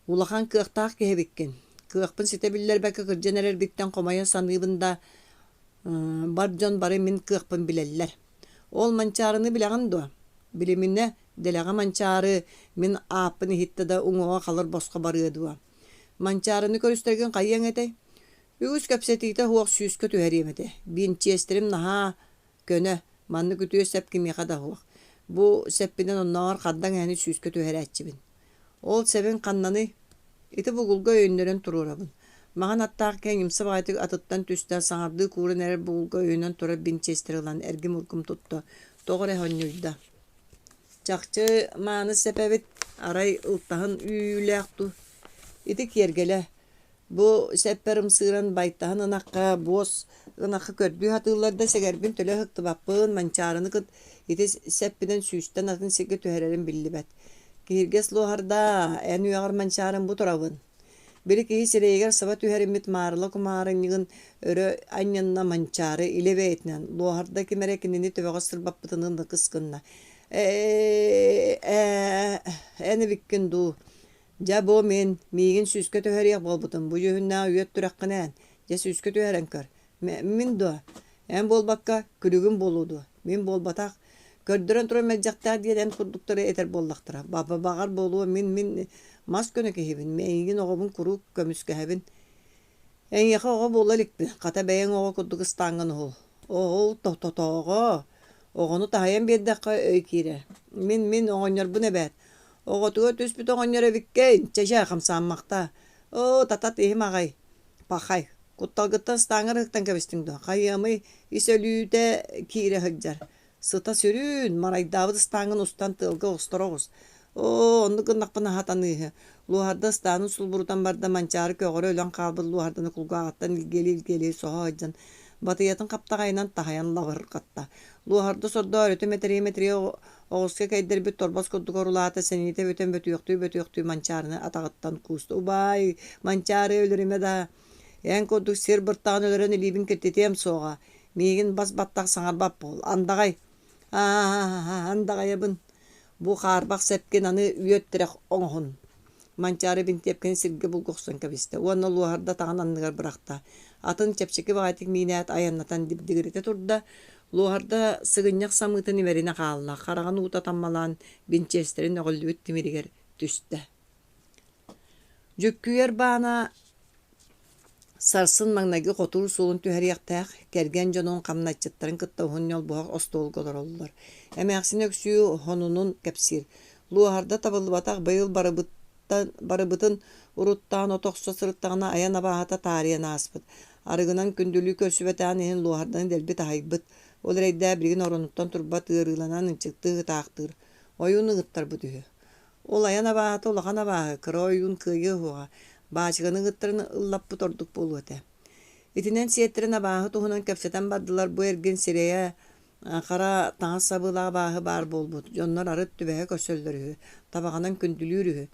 Улахан кыахтаах киһи эбиккин. Кыахпын ситэ биллэрбэккэ кырдьан эрэрбиттэн хомойо саныыбын да, бар дьон бары мин кыахпын билэллэр. Ол Манчаарыны билэҕин дуо? Билиминэ, дэлэҕэ Манчаары мин ааппын иһиттэ да уҥуоҕа халыр босхо барыа дуо? Манчаарыны көрүстэргин хайыаҥ этэй? Үгүс кэпсэтиитэ суох сүүскэ түһэриэм этэ. Бинчиэстэрим наһаа көнө, маннык үтүө сэп кимиэхэ да суох. Бу сэппинэн оннооҕор хардаҥ эһэни сүүскэ түһэрээччибин. Ол сэбиҥ ханнаный? Ити бугулга өйөннөрөн туруорабын. Маҥан аттаах киһи ньымса баҕайытык атыттан түстэ, саҥардыы кууран эрэр бугулга өйөнөн турар бинчиэстэри ылан эргим-ургум тутта, тоҕо эрэ сонньуйда. Чахчы мааны сэп эбит, арай ылтаһын үүйүүлээх дуу? Ити киэргэлэ, Бу сэппэр ымсыыран байтаһын ынахха, буос ынахха көрдүү сатыыллар да сэгэрбин төлө ыһыктыбаппын, Манчаарыны кыт ити сэппинэн сүүстэн атын сиргэ түһэрэрим биллибэт. Киһиргэс луоһардаа, эн үөҕэр Манчаарым бу турабын. Били киһи сирэйигэр саба түһэриммит маарыла кумаарынньыгын өрө анньынна Манчаары илэ бэйэтинэн, луоһарда ким эрэ кинини төбөҕө сырбаппытыныы ныкыс гынна. Ээ, эн эбиккин дуу, Дьэ бу мин, миигин сүүскэ түһэриэх буолбутум, бу дьүһүннээх үөт түрэххин эн, дьэ сүүскэ түһэрэн көр. Мин дуо? Эн буолбакка, күлүгүм буолуо дуо? Мин буолбатах. Көрдөрөн туран мэлдьэхтээх диэн эн курдуктары этэр буоллахтара. Баҕар буолуо, мин мин мас көнө киһибин, эйигин оҕобун куруук көмүскэһэбин. Эйиэхэ оҕо буола иликпин, хата бэйэҥ оҕо курдук ыстааҥҥын уһул. Оһол тотоҕо, оҕону таһыйан биэрдэххэ өй киирэр. Мин мин оҕонньорбун эбээт. Оҕотугар түспүт оҕонньор эбиккэй, чэ-чэ, хамсааммахтаа. Оо, татат иһим аҕай, пахай, кутталгыттан ыстааҥҥар ыһыктан кэбистиҥ дуо? Хайыамый, ис өлүүтэ киирэ сылдьар. Сыта сүрүн, марайдаабыт ыстааҥҥын устан тыалга оҕусторо оҕус. Оо, оннук гыннахпына сатаныыһы. Луоһарда ыстаанын сулбурутан барда, Манчаары көҕөрө өлөн хаалбыт луоһарданы кулгааҕыттан илгиэлии-илгиэлии соһо сылдьан, батыйатын хаптаҕайынан таһыйан лабырҕатта. Луоһарда сордоо өрүтэ мэтэрийэ-мэтэрийэ оҕуска кэйдэрбит торбос курдук орулаата, сэниэтэ бүтэн бөтүөхтүү-бөтүөхтүү Манчаарыны атаҕыттан кууста. «Убаай, Манчаары өлөрүмэ даа!» Эн курдук сир быртаҕын өлөрөн илиибин киртитиэм суоҕа. Миигин бас баттах саҥарбат буол. Андаҕай! Аа, андаҕайабын. Бу хаарбах сэпкин аны үөт тирэх оҥоһун. Манчаары бинтиэпкэни сиргэ булгу охсон кэбистэ уонна луоһарда атаҕын анныгар бырахта. Атын чэпчэки баҕайытык миинээт айаннатан дибдигиритэ турда. Луоһарда сыгынньах самыытын имэринэ хаалла, хараҕын уута таммалаан бинчиэстэрин өҕүллүбүт тимиригэр түстэ. Дьүккүйэр баана сарсын маҥнайгы хотуур суолун түһэриэхтээх, кэргэн дьонун хамначчыттарын кытта уһун ньолбуһах остуолга олороллор. Эмээхсин Өксүү хонунун кэпсиир: «Луоһарда табыллыбатах быйыл барыбыттан барыбытын уруттаан от охсо сырыттаҕына айан абааһыта таарыйан ааспыт. Арыгынан күндүлүү көрсүбэтэҕин иһин луоһарданы дэлби таһыйбыт. Ол эрэйдээх билигин оронуттан турбат ыарыыланан ынчыктыы ытаахтыыр. Ойуун ыҥыттарбыт үһү. Ол айан абааһыта улахан абааһы, кыра ойуун кыайыа уһуоҕа, баачыканы ыҥыттаран ыллаппыт ордук буолуо этэ. Итинэн сиэттэрэн абааһы туһунан кэпсэтэн бардылар, бу эргин сирэйэ хара таҥас сабыылаах абааһы баар буолбут, дьоннор арыт түбэһэ көрсөллөр үһү, табаҕынан күндүлүүр үһү.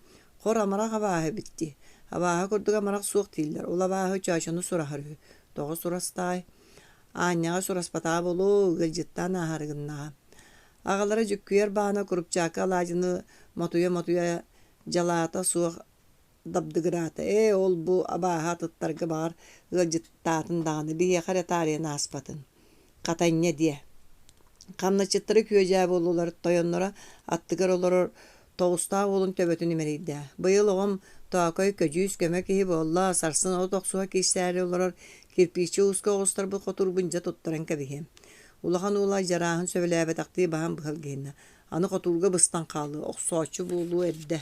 Хор амарах абааһы эбит дии. Абааһы курдук амарах суох дииллэр, ол абааһы Чөөчөнү сураһар үһү. Тоҕо сурастаҕай? Аанньаҕа сураспатаҕа буолуо, ыалдьыттаан ааһары гыннаҕа. Аҕалара дьүккүйэр баана курупчаакы алаадьыны мотуйа-мотуйа дьалаата суох дабдыгыраата: «Ээ, ол-бу абааһы атыттарга баҕар ыалдьыттаатын даҕаны, биһиэхэ эрэ таарыйан ааспатын. Хата инньэ диэ». Хамначчыттара күө-дьаа буоллулар, тойонноро аттыгар олорор тоҕустаах уолун төбөтүн имэрийдэ: «Быйыл оҕом тоокой көдьүүс көмө киһи буолла, сарсын от охсуһа киирсээри олорор кирпииччэ ууска оҕустарбыт хотуурбун дьэ туттаран кэбиһиэм. Улахан уола дьарааһын сөбүлээбэтэхтии баһан быһа илгиһиннэ, аны хотуурга быстан хаалыа, охсооччу буолуо эрдэ.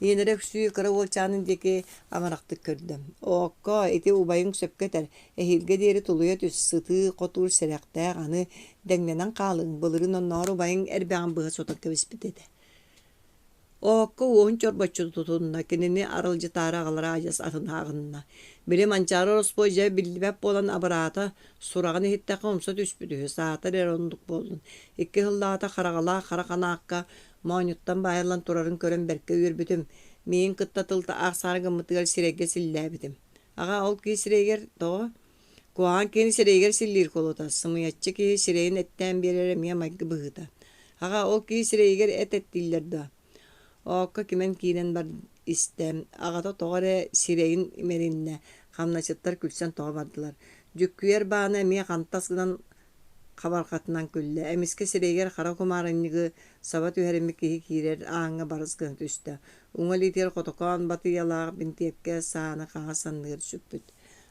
Ийэлэрэ Өксүү кыра уолчаанын диэки амарахтык көрдө: «Оокко, ити убайыҥ сөпкө этэр, эһиилгэ диэри тулуйа түс, сытыы хотуур сэрэхтээх, аны дэҥнэнэн хаалыаҥ, былырыын оннооҕор убайыҥ эрбэҕин быһа сотон кэбиспит этэ». Оокко уоһун чорбоччу тутунна, кинини аралдьытаары аҕалара адьас атын ааҕынна. Били Манчаары ороспуой дьэ биллибэт буолан абыраата, сураҕын иһиттэххэ умса түспүт үһү, саатар эрэ оннук буоллун. Икки сыллааҕыта хараҕалаах хара ханаакка моонньуттан баайыллан турарын көрөн бэркэ үөрбүтүм. Миигин кытта тыл аахсаары гыммытыгар сирэйгэ силлээбитим. Аҕа ол киһи сирэйигэр тоҕо? Куһаҕан киһини сирэйигэр силлиир куолута, сымыйаччы киһи сирэйин эттээн биэрэрэ эмиэ майгы быһыыта. Аҕа, ол киһи сирэйигэр эт эттииллэр дуо? Оокко кимэн киирэн бар истэ, аҕата тоҕо эрэ сирэйин имэриннэ, хамначчыттар күлсэн тоҕо бардылар. Дьүккүйэр баана эмиэ хантас гынан хабарҕатынан күллэ, эмискэ сирэйигэр хара кумаарынньыгы саба түһэриммит киһи киирэр ааҥҥа барыс гына түстэ. Уҥа илиитигэр хотокоон батыйалаах бинтиэпкэ сааны хаҥас санныгар сүкпүт.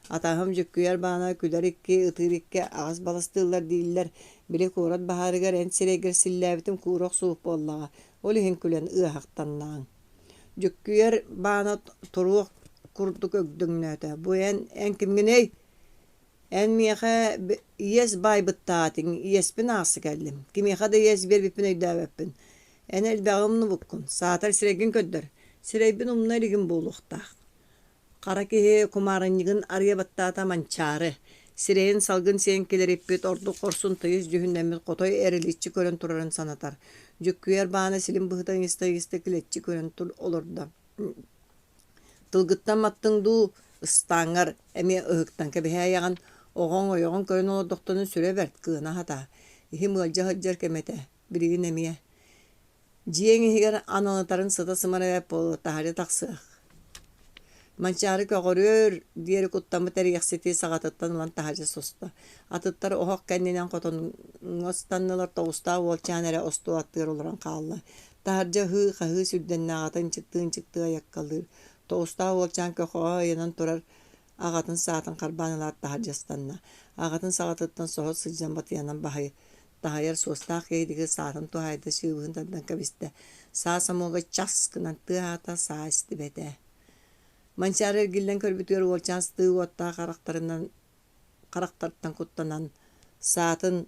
Атаһым дьүккүйэр баана күлэр икки, ытыыр икки аҕыс балыстыыллар дииллэр. Били куорат баһаарыгар эн сирэйгэр силлээбитим куура охсубут буоллаҕа, ол иһин күлэн ыаһахтаннаҕыҥ. Дьүккүйэр баана туруох курдук өгдөҥнөөтө. Бу эн, эн кимҥиний? Эн миэхэ иэс баайбыттаатыҥ, иэспин аахса кэллим. Кимиэхэ да иэс биэрбиппин өйдөөбөппүн. Эн элбэҕи умнубуккун, саатар сирэйгин көрдөр. Сирэйбин умна илигим буолуохтаах. Хара киһи кумаарынньыгын арыйа баттаата Манчаары, сирэйин салгын сиэн килэриппит, ордук хорсун тыйыс дьүһүннэммит хотой эриличчи көрөн турарын санатар. Дьүккүйэр баана силин быһыта ыйыста-ыйыста килэччи көрөн олордо. «Тылгыттан маттыҥ дуу, ыстааҥҥар эмиэ ыһыктан кэбиһээйэҕин, оҕоҥ ойоҕун көрөн олордохторуна сүрэ бэрт, кыана сатаа. Иһим ыалдьа сылдьар кэмэ этэ, билигин эмиэ Дьиэҥ иһигэр аналытарын сыта-сымара эбэт буолуо, таһырдьа тахсыах Манчаары көҕөрүөр диэри куттаммыт эриэхсити саҕатыттан ылан таһырдьа состо. Атыттар оһох кэннинэн хотоҥҥо ыстаннылар, тоҕустаах уолчаан эрэ остуол аттыгар олорон хаалла. Таһырдьа ыһыы-хаһыы сүрдэннэ, аҕата ынчыктыы-ынчыктыы айаккалыыр. Тоҕустаах уолчаан көхөҕө ыйанан турар аҕатын саатын харбаан ылаат таһырдьа ыстанна. Аҕатын саҕатыттан соһо сылдьан батыйанан баһый Таһыйар суостаах киһитигэр саатын туһаайда сыыбыһын тардан кэбистэ, саа сомуога час гынан тыаһаата, саа истибэтэ. Манчаары эргиллэн көрбүтүгэр уолчаан сытыы уоттаах харахтарынан харахтартан куттанан саатын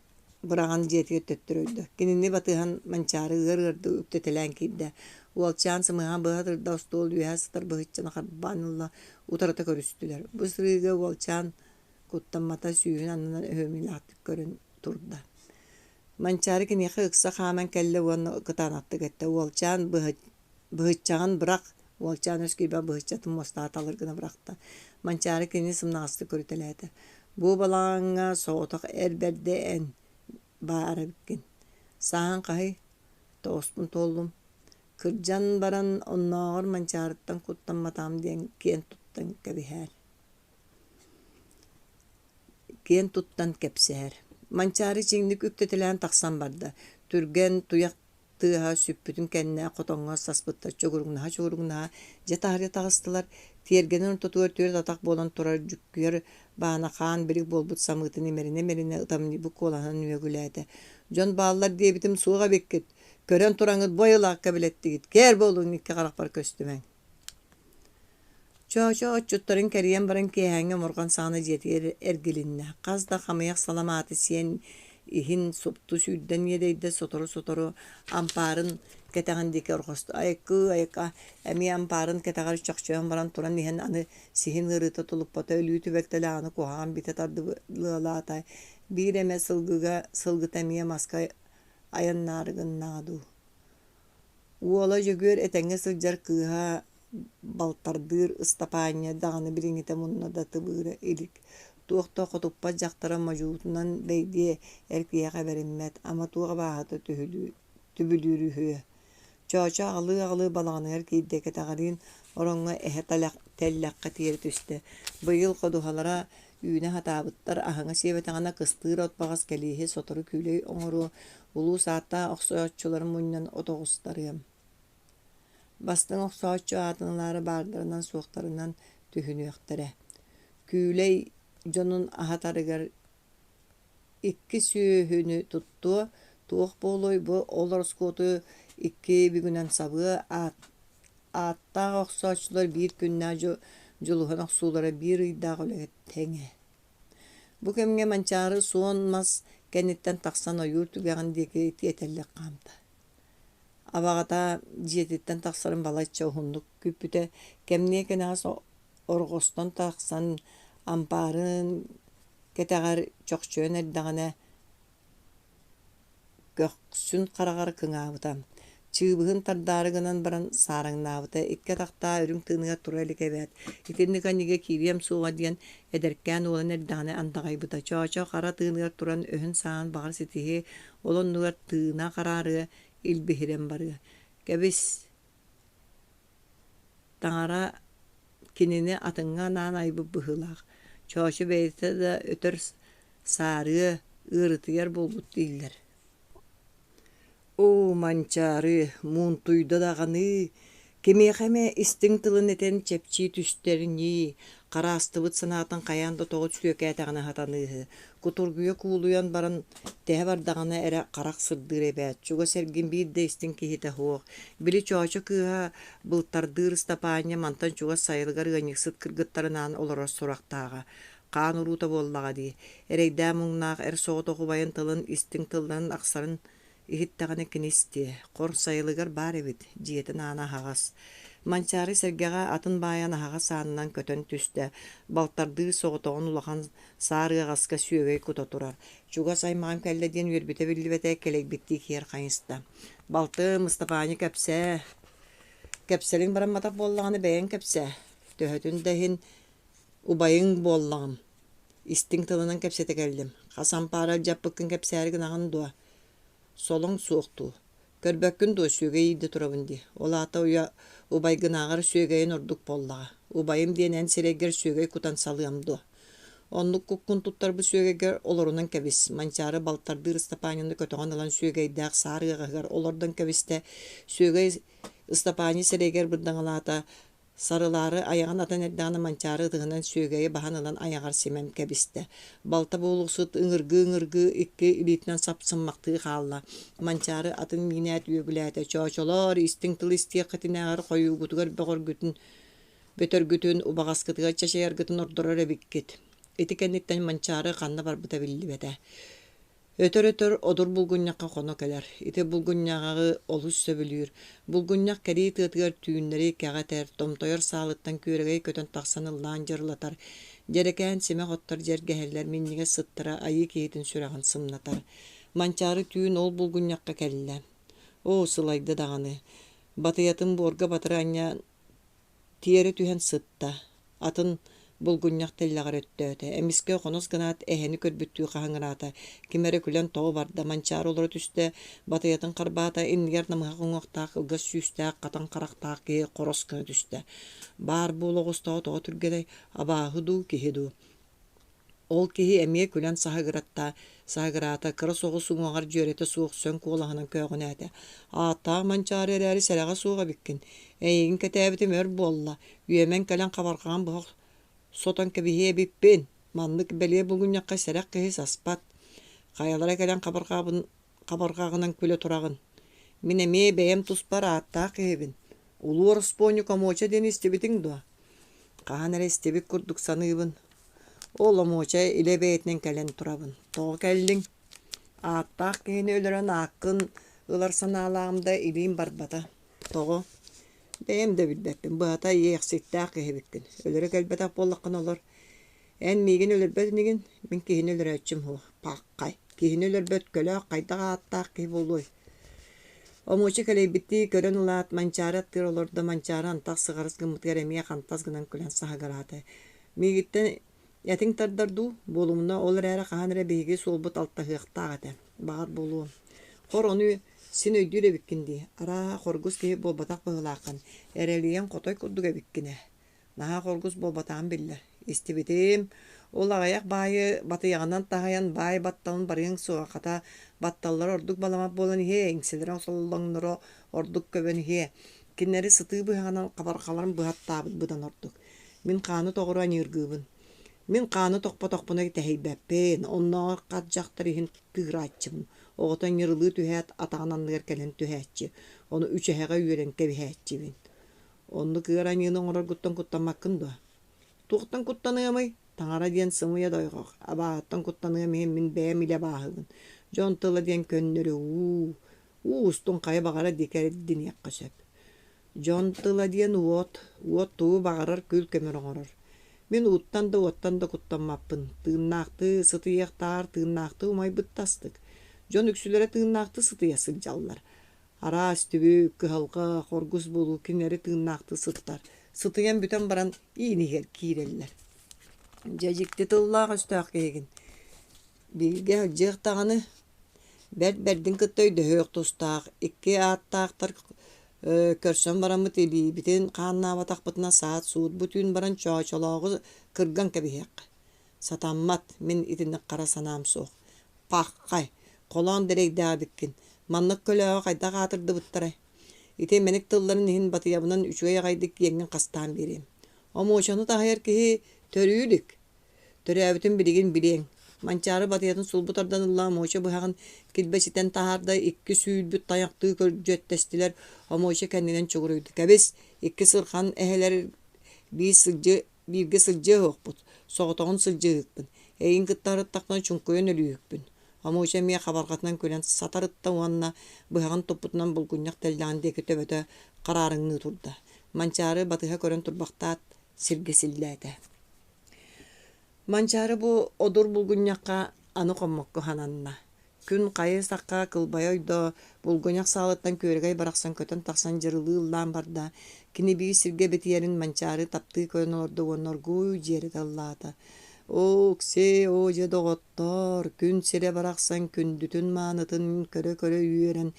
быраҕан дьиэтигэр төттөрү ойдо. Кинини батыһан Манчаары ыар ыардык үктэтэлээн киирдэ. Уолчаан сымыһаҕын быһа тырда остуол үөһэ сытар быһыччаны харбаан ылла, утарыта көрүстүлэр. Бу сырыыга уолчаан куттаммата сүүһүн аннынан өһүөмньүлээхтик көрөн турда. Манчаары киниэхэ ыкса хааман кэллэ уонна кытаанахтык эттэ: «Уолчаан, быһыччаҕын бырах Уолчаан өс киирбэх быһыччатын муостаҕа талыр гына бырахта. Манчаары кинини сымнаҕастык көрүтэлээтэ. Бу балаҕаҥҥа соҕотох эр бэрдэ эн баар эбиккин. Сааһыҥ хаһый? Тоҕуспун туоллум. Кырдьан баран оннооҕор Манчаарыттан куттамматаҕым диэн киэн туттан кэбиһээр Киэн туттан кэпсээр. Манчаары чиҥник үктэтэлээн тахсан барда. Түргэн туйах тыаһа сүппүтүн кэннэ хотоҥҥо саспыттар чугуруҥнаһа-чугуруҥнаһа дьэ таһырдьа таҕыстылар. Тиэргэнин ортотугар түөрт атах буолан турар дьүккүйэр баана хаан билик буолбут самыытын имэринэ-имэринэ ытамньыйбыт куолаһынан үөгүлээтэ: «Дьон бааллар диэбитим суох эбиккит, көрөн тураҥҥыт бу айылаах кэбилэттигит, кээр буолуҥ икки харахпар көстүмэҥ» Чоочо отчуттарын кэрийэн баран киэһээҥҥи омурҕан саҕана дьиэтигэр эргилиннэ, хас да хамыйах саламааты сиэн иһин супту сүүрдэн иэдэйдэ, сотору-сотору ампаарын кэтэҕин диэки орҕосто айыкыы-айыка эмиэ ампаарын кэтэҕэр чохчойон баран туран иһэн аны сиһин ыарыыта тулуппата өлүү түбэлтэлээх аны куһаҕан битэ тардыалаата, биир эмэ сылгыга сылгыта эмиэ маска айаннаары гыннаҕа дуу Уола Дьөгүөр этэҥҥэ сылдьар кыыһа балтардыыр Ыстапаанньа даҕаны билиҥҥитэ мунна да тыбыыра илик, туох да хотуппат дьахтара модьуутунан бэйдиэ эр киһиэхэ бэриммэт, ама туох абааһыта түбүлүүр үһүө. Чоочо аҕылыы-аҕылыы балаҕаныгар киирдэ, кэтэҕэриин ороҥҥо эһэ тэллэххэ тиэрэ түстэ. Быйыл ходуһалара үүнэ сатаабыттар, аһыҥа сиэбэтэҕинэ кыстыыр от баҕас кэлииһи сотору күүлэй оҥоруо, улуус ааттаах охсооччуларын мунньан от оҕустарыам. Бастыҥ охсооччу аатын ылаары баардарынан-суохтарынан түһүнүөхтэрэ. Күүлэй дьонун аһатарыгар икки сүөһүнү туттуо, туох буолуой бу ол ороскуоту икки бүгүнэн сабыа, ааттаах охсооччулар биир күннээх дьулуһан охсуулара биир ыйдаах үлэ тэҥэ. Бу кэмҥэ Манчаары суон мас кэнниттэн тахсан ойуур түгэҕин диэки тиэтэллик хаамта. Абаҕата дьиэтиттэн тахсарын балачча уһуннук күүппүтэ, кэмниэ кэнэҕэс орҕостон тахсан ампаарын кэтэҕэр чохчойон эрдэҕинэ көхсүн хараҕар кыҥаабыта, чыыбыһын тардаары гынан баран саараҥнаабыта, икки атахтаах үрүҥ тыыныгар тура илик эбээт, итинник аньыыга киириэм суоҕа диэн эдэркээн уолан эрдэҕинэ андаҕайбыта, Чоочо хара тыыныгар туран өһүн-сааһын баҕар ситиһиэ, ол оннугар тыына хараарыа, илбиһирэн барыа. Кэбис, Таҥара кинини атыҥҥа анаан айбыт быһыылаах, Чоочо бэйэтэ да өтөр саарыа, ыарытыйар буолбут дииллэр Оо, Манчаары, муунтуйда даҕаны, кимиэхэ эмэ истиҥ тылын этэн чэпчии түстэр ньии, хараастыбыт санаатын хайаан да тоҕо сүөкээтэҕинэ сатаныыһы, кутургуйа куулуйан баран тэһэ бардаҕына эрэ харах сырдыыр эбээт, чугас эргин биир да истиҥ киһитэ суох, били Чоочо кыыһа Былтардыыр Ыстапаанньа мантан чугас сайылыгар ыанньыксыт кыргыттарынаан олорор сурахтааҕа, хаан уруута буоллаҕа дии, эрэйдээх муҥнаах эр соҕотох убайын тылын истиҥ тылларын ахсарын иһиттэҕинэ кини истиэ, хор сайылыгар баар эбит, дьиэтин аана аһаҕас. Манчаары сэргэҕэ атын баайан аһаҕас аанынан көтөн түстэ, балтардыы соҕотоҕун улахан саар ыаҕаска сүөгэй кута турар. Чугас аймаҕым кэллэ диэн үөрбүтэ биллибэтэ, кэлэйбиттии киэр хайыста. Балтым, Ыстапаанньа кэпсээ. Кэпсэлиҥ барамматах буоллаҕына бэйэҥ кэпсээ. Төһөтүн да иһин Убайыҥ буоллаҕым, истиҥ тылынан кэпсэтэ кэллим, хас ампаары алдьаппыккын кэпсээри гынаҕын дуо? Солоҥ суох дуу? Көрбөккүн дуо, сүөгэй иирдэ турабын дии, ол аата уйа убайгынааҕар сүөгэйин ордук буоллаҕа, убайым диэн эн сирэйгэр сүөгэй кутан салыам дуо? Оннук куккун туттарбыт сүөгэйгэр олорунан кэбис, Манчаары балтардыыр Ыстапаанньаны көтөҕөн ылан сүөгэйдээх саар ыаҕаһыгар олордон кэбистэ, сүөгэй Ыстапаанньа сирэйигэр бырдаҥалаата, Сарылаары айаҕын атан эрдэҕинэ Манчаары ытыһынан сүөгэйи баһан ылан айаҕар симэн кэбистэ. Балта буолуксут ыҥыргыы-ыҥыргыы икки илиитинэн сапсыммахтыы хаалла. Манчаары атын миинээт үөгүлээтэ: «Чоочолоор, истиҥ тыл истиэххитинээҕэр хойуугутугар бөҕөргүтүн бөтөргүтүн, убаҕаскытыгар чачайаргытын ордорор эбиккит». Ити кэнниттэн Манчаары ханна барбыта биллибэтэ. Өтөр-өтөр одур булгунньахха хоно кэлэр. Ити булгунньаҕы олус сөбүлүүр. Булгунньах кэрии тыатыгар түүннэри кэҕэ этэр, томтойор саалыттан күөрэгэй көтөн тахсан ыллаан дьырылатар. Дьэрэкээн симэх оттор дьэргэһэллэр, минньигэс сыттара айыы киһитин сүрэҕин сымнатар. Манчаары түүн ол булгунньахха кэллэ. Оо, сылайда даҕаны. Батыйатын буорга батыры анньан. Тиэрэ түһэн сытта, атын булгунньах тэллэҕэр өттөөтө. Эмискэ хонос гынаат эһэни көрбүттүү хаһыҥыраата, ким эрэ күлэн тоҕо барда, Манчаары олоро түстэ, батыйатын харбаата, иннигэр намыһах уҥуохтаах, кылгас сүүстээх, хатан харахтаах киһи хорос гына түстэ. Баар буола оҕустоҕо тоҕо түргэнэй, абааһы дуу, киһи дуу Ол киһи эмиэ күлэн саһыгыратта, саһыгыраата, кыра соҕус уҥуоҕар дьүөрэтэ суох сөҥ куолаһынан көөҕүнээтэ: «Ааттаах Манчаары эрээри сэрэҕэ суох эбиккин, эйигин кэтээбитим өр буолла, үөмэн кэлэн хабарҕаҕын быһа сотон кэбиһиэ эбиппин, маннык бэлиэ булгунньахха сэрэх киһи саспат, хайалара кэлэн хабарҕабын хабарҕаҕынан күлэ тураҕын, мин эмиэ бэйэм туспар ааттаах киһибин, Улуу ороспуонньук Омуоча диэни истибитиҥ дуо? Хаһан эрэ истибит курдук саныыбын. Ол Омуоча илэ бэйэтинэн кэлэн турабын. Тоҕо кэллиҥ? Ааттаах киһини өлөрөн ааккын ылар санаалааҕым да илиим барбата. Тоҕо? Бэйэм да билбэппин. Быһата, иэхситтээх киһи эбиккин. Өлөрө кэлбэтэх буоллаххына олор. Эн миигин өлөрбөт инигин, мин киһини өлөрөөччүм суох. Паххай, киһини өлөрбөт көлөөх хайдах ааттаах киһи буолуой? Омуоча кэлэйбиттии көрөн ылаат, Манчаары аттыгар олордо, Манчаары антах сыҕарыс гыммытыгар эмиэ хантас гынан күлэн саһыгыраата. Миигиттэн этиҥ тардар дуу, буолумуна, ол эрээри хаһан эрэ биһиги суолбут алтаһыахтаах этэ, баҕар буолуо. Хор ону син өйдүүр эбиккин дии, арааһа хоргус киһи буолбатах быһыылааххын, эрэлийэн хотой курдук эбиккин ээ. Наһаа хоргус буолбатаҕым биллэр. Истибитим, ол аҕыйах баайы батыйаҕынан таһыйан баай батталын барыаҥ суоҕа, хата, батталлара ордук баламат буолан иһиэ, иҥсэлэрэ сололоҥноро ордук көбөн иһиэ. Кинилэри сытыы быһаҕынан хабарҕаларын быһаттаабыт быдан ордук. Мин хааны тоҕору аньыыргыыбын. Мин хааны тохпотохпуна тэһийбэппин, оннооҕор хат дьахтар иһин тыырааччыбын. Оҕото ньырылыы түһээт, атаҕын анныгар кэлэн түһээччи, ону үчэһэҕэ үөрэн кэбиһээччибин. Оннук ыар аньыыны оҥороргуттан куттаммаккын дуо? Туохтан куттаныамый? Таҥара диэн сымыйа дойҕох, абааһыттан куттаныам иһин мин бэйэм илэ абааһыбын. Дьон тыла диэн көннөрү уу, уу устун хайа баҕарар диэки эрдиниэххэ сөп. Дьон тыла диэн уот, уот тугу баҕарар күл көмөр оҥорор. Мин ууттан да уоттан да куттаммаппын. Тыыннаахтыы сытыйыахтааҕар тыыннаахтыы умайбыт да астык. Дьон үксүлэрэ тыыннаахтыы сытыйа сылдьаллар. Араас түбүк, кыһалҕа, хоргус буолуу кинилэри тыыннаахтыы сытар. Сытыйан бүтэн баран иин иһигэр киирэллэр. Дьэ дьикти тыллаах-өстөөх киһигин. Бииргэ сылдьыах даҕаны, бэрт бэрдин кытта өйдөһүөх тустаах, икки ааттаахтар көрсөн бараммыт илиибитин хааннаабатахпытына саат-суут бу түүн баран чоочолооҕу кырган кэбиһиэххэ. Сатаммат, мин итинник хара санаам суох. Паххай, холоон дэрэйдээх эбиккин. Маннык көлөөҕө хайдах аатырдыбыттарай? Ити мэник тылларын иһин батыйабынан үчүгэй аҕайдык иэҥҥин хастаан биэриэм. Омуочаны таһыйар киһи төрүү илик. Төрөөбүтүн билигин билиэҥ. Манчаары батыйатын сулбу тардан ылла, Омуоча быһаҕын килбэчитэн таһаарда, икки сүүрбүт тайахтыы көрдьүөттэстилэр. Омуоча кэннинэн чугуруйда. Кэбис, икки сырхан эһэлэр биир сылдьы Бииргэ сылдьыа суохпут, соҕотоҕун сылдьыыһыкпын, эйигин кытта арыттахпына чуҥкуйан өлүүһүкпүн. Омуоча эмиэ хабарҕатынан күлэн сатарытта уонна быһаҕын туппутунан булгунньах тэллэҕин диэки төбөтө хараарыҥныы турда. Манчаары батыһа көрөн турбахтаат, сиргэ силлээтэ. Манчаары бу одур булгунньахха аны хоммокко сананна. Күн хайа сахха кылбайа ойдо, булгунньах саалыттан күөрэгэй барахсан көтөн тахсан дьырылыы ыллаан барда, кини биир сиргэ битийэрин Манчаары таптыы көрөн олордо уонна оргууй дьиэрэтэ ыллаата: «Оок-сиэ, оо дьэ доҕоттоор, күн сирэ барахсан күндүтүн-маанытын көрө-көрө үөрэн,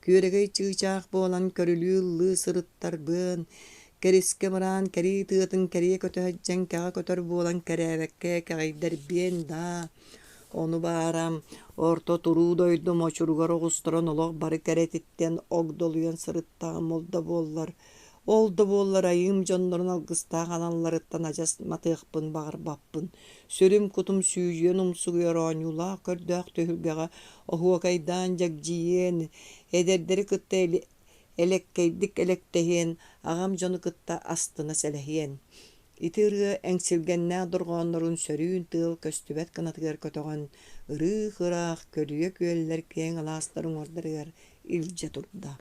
күөрэгэй чыычаах буолан көрүлүү ыллыы сырыттарбыан, кэрискэ мыраан кэрии тыатын кэрийэ көтө сылдьан кэҕэ көтөр буолан кэрээбэккэ кэҕийдэрбиэн даа, Ону баара, орто туруу дойду мочуругар оҕустаран олох бары кэрэтиттэн огдолуйан сырыттаҕым ол да буоллар, ол да буоллар айыым дьоннорун алгыстаах аналларыттан адьас матыахпын баҕарбаппын. Сүрүм-кутум сүүдьүйэн умсугуйар оонньуулаах көрдөөх түһүлгэҕэ оһуокайдаан дьэгдьийиэн, эдэрдэри кытта элэккэйдик элэктэһиэн, аҕам дьону кытта астына сэлэһиэн. Ити ырыа эҥсилгэннээх дорҕооннорун сөрүүн тыал көстүбэт кынатыгар көтөҕөн, ырыых-ыраах көлүйэ күөллэр киэҥ алаастар уҥуордарыгар илдьэ турда.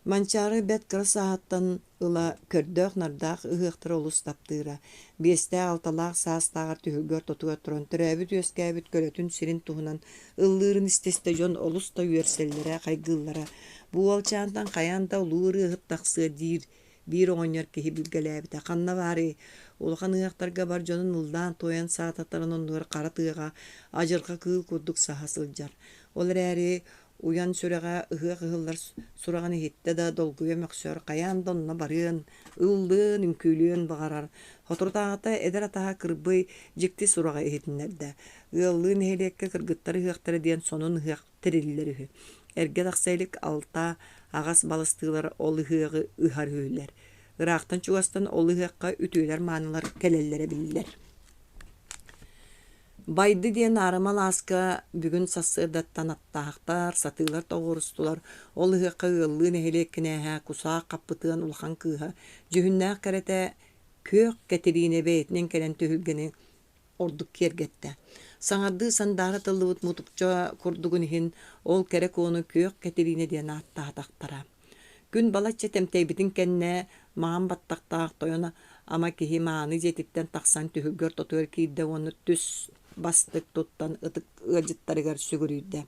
Манчаары бэрт кыра сааһыттан ыла көрдөөх-нардаах ыһыахтары олус таптыыра. Биэстээх-алталаах саастааҕар түһүлгэ ортотугар туран төрөөбүт-үөскээбит көлөтүн сирин туһунан ыллыырын истэ-истэ дьон олус да үөрсэллэрэ, хайгыыллара. Бу уолчаантан хайаан да улуу ырыаһыт тахсыа диир. Биир оҕонньор киһи билгэлээбитэ ханна баарый? Улахан ыһыахтарга бар дьонун ыллаан-туойан саататтарын оннугар хара тыаҕа адьырҕа кыыл курдук саһа сылдьар. Ол эрээри уйан сүрэҕэ ыһыах ыһыллар сураҕын иһиттэ да долгуйа мөхсөр, хайаан да онно барыан, ыллыан, үҥкүүлүөн баҕарар. Соторутааҕыта эдэр атаһа Кырбый дьикти сураҕы иһитиннэрдэ. Ыаллыы нэһилиэккэ кыргыттар ыһыахтара диэн сонун ыһыах тэриллэр үһү. Эргэ тахса илик алта аҕас балыстыылар ол ыһыаҕы ыһар үһүлэр. Ыраахтан-чугастан ол ыһыахха үтүөлэр-маанылар кэлэллэрэ биллэр. Байды диэн аарыма алааска бүгүн сарсыардаттан аттаахтар, сатыылар тоҕуорустулар. Ол ыһыахха ыаллыы нэһилиэк кинээһэ Кусаах Хаппытыан улахан кыыһа, дьүһүннээх кэрэтэ Күөх Кэтириинэ бэйэтинэн кэлэн түһүлгэни ордук киэргэттэ. Саҥардыы сандаара тыллыбыт мутукча курдугун иһин ол кэрэ куону Күөх Кэтириинэ диэн ааттаатахтара. Күн балачча тэмтэйбитин кэннэ маҥан баттахтаах тойон ама киһи мааны дьиэтиттэн тахсан түһүлгэ ортотугар киирдэ уонна түс бастык туттан ытык ыалдьыттарыгар сүгүрүйдэ.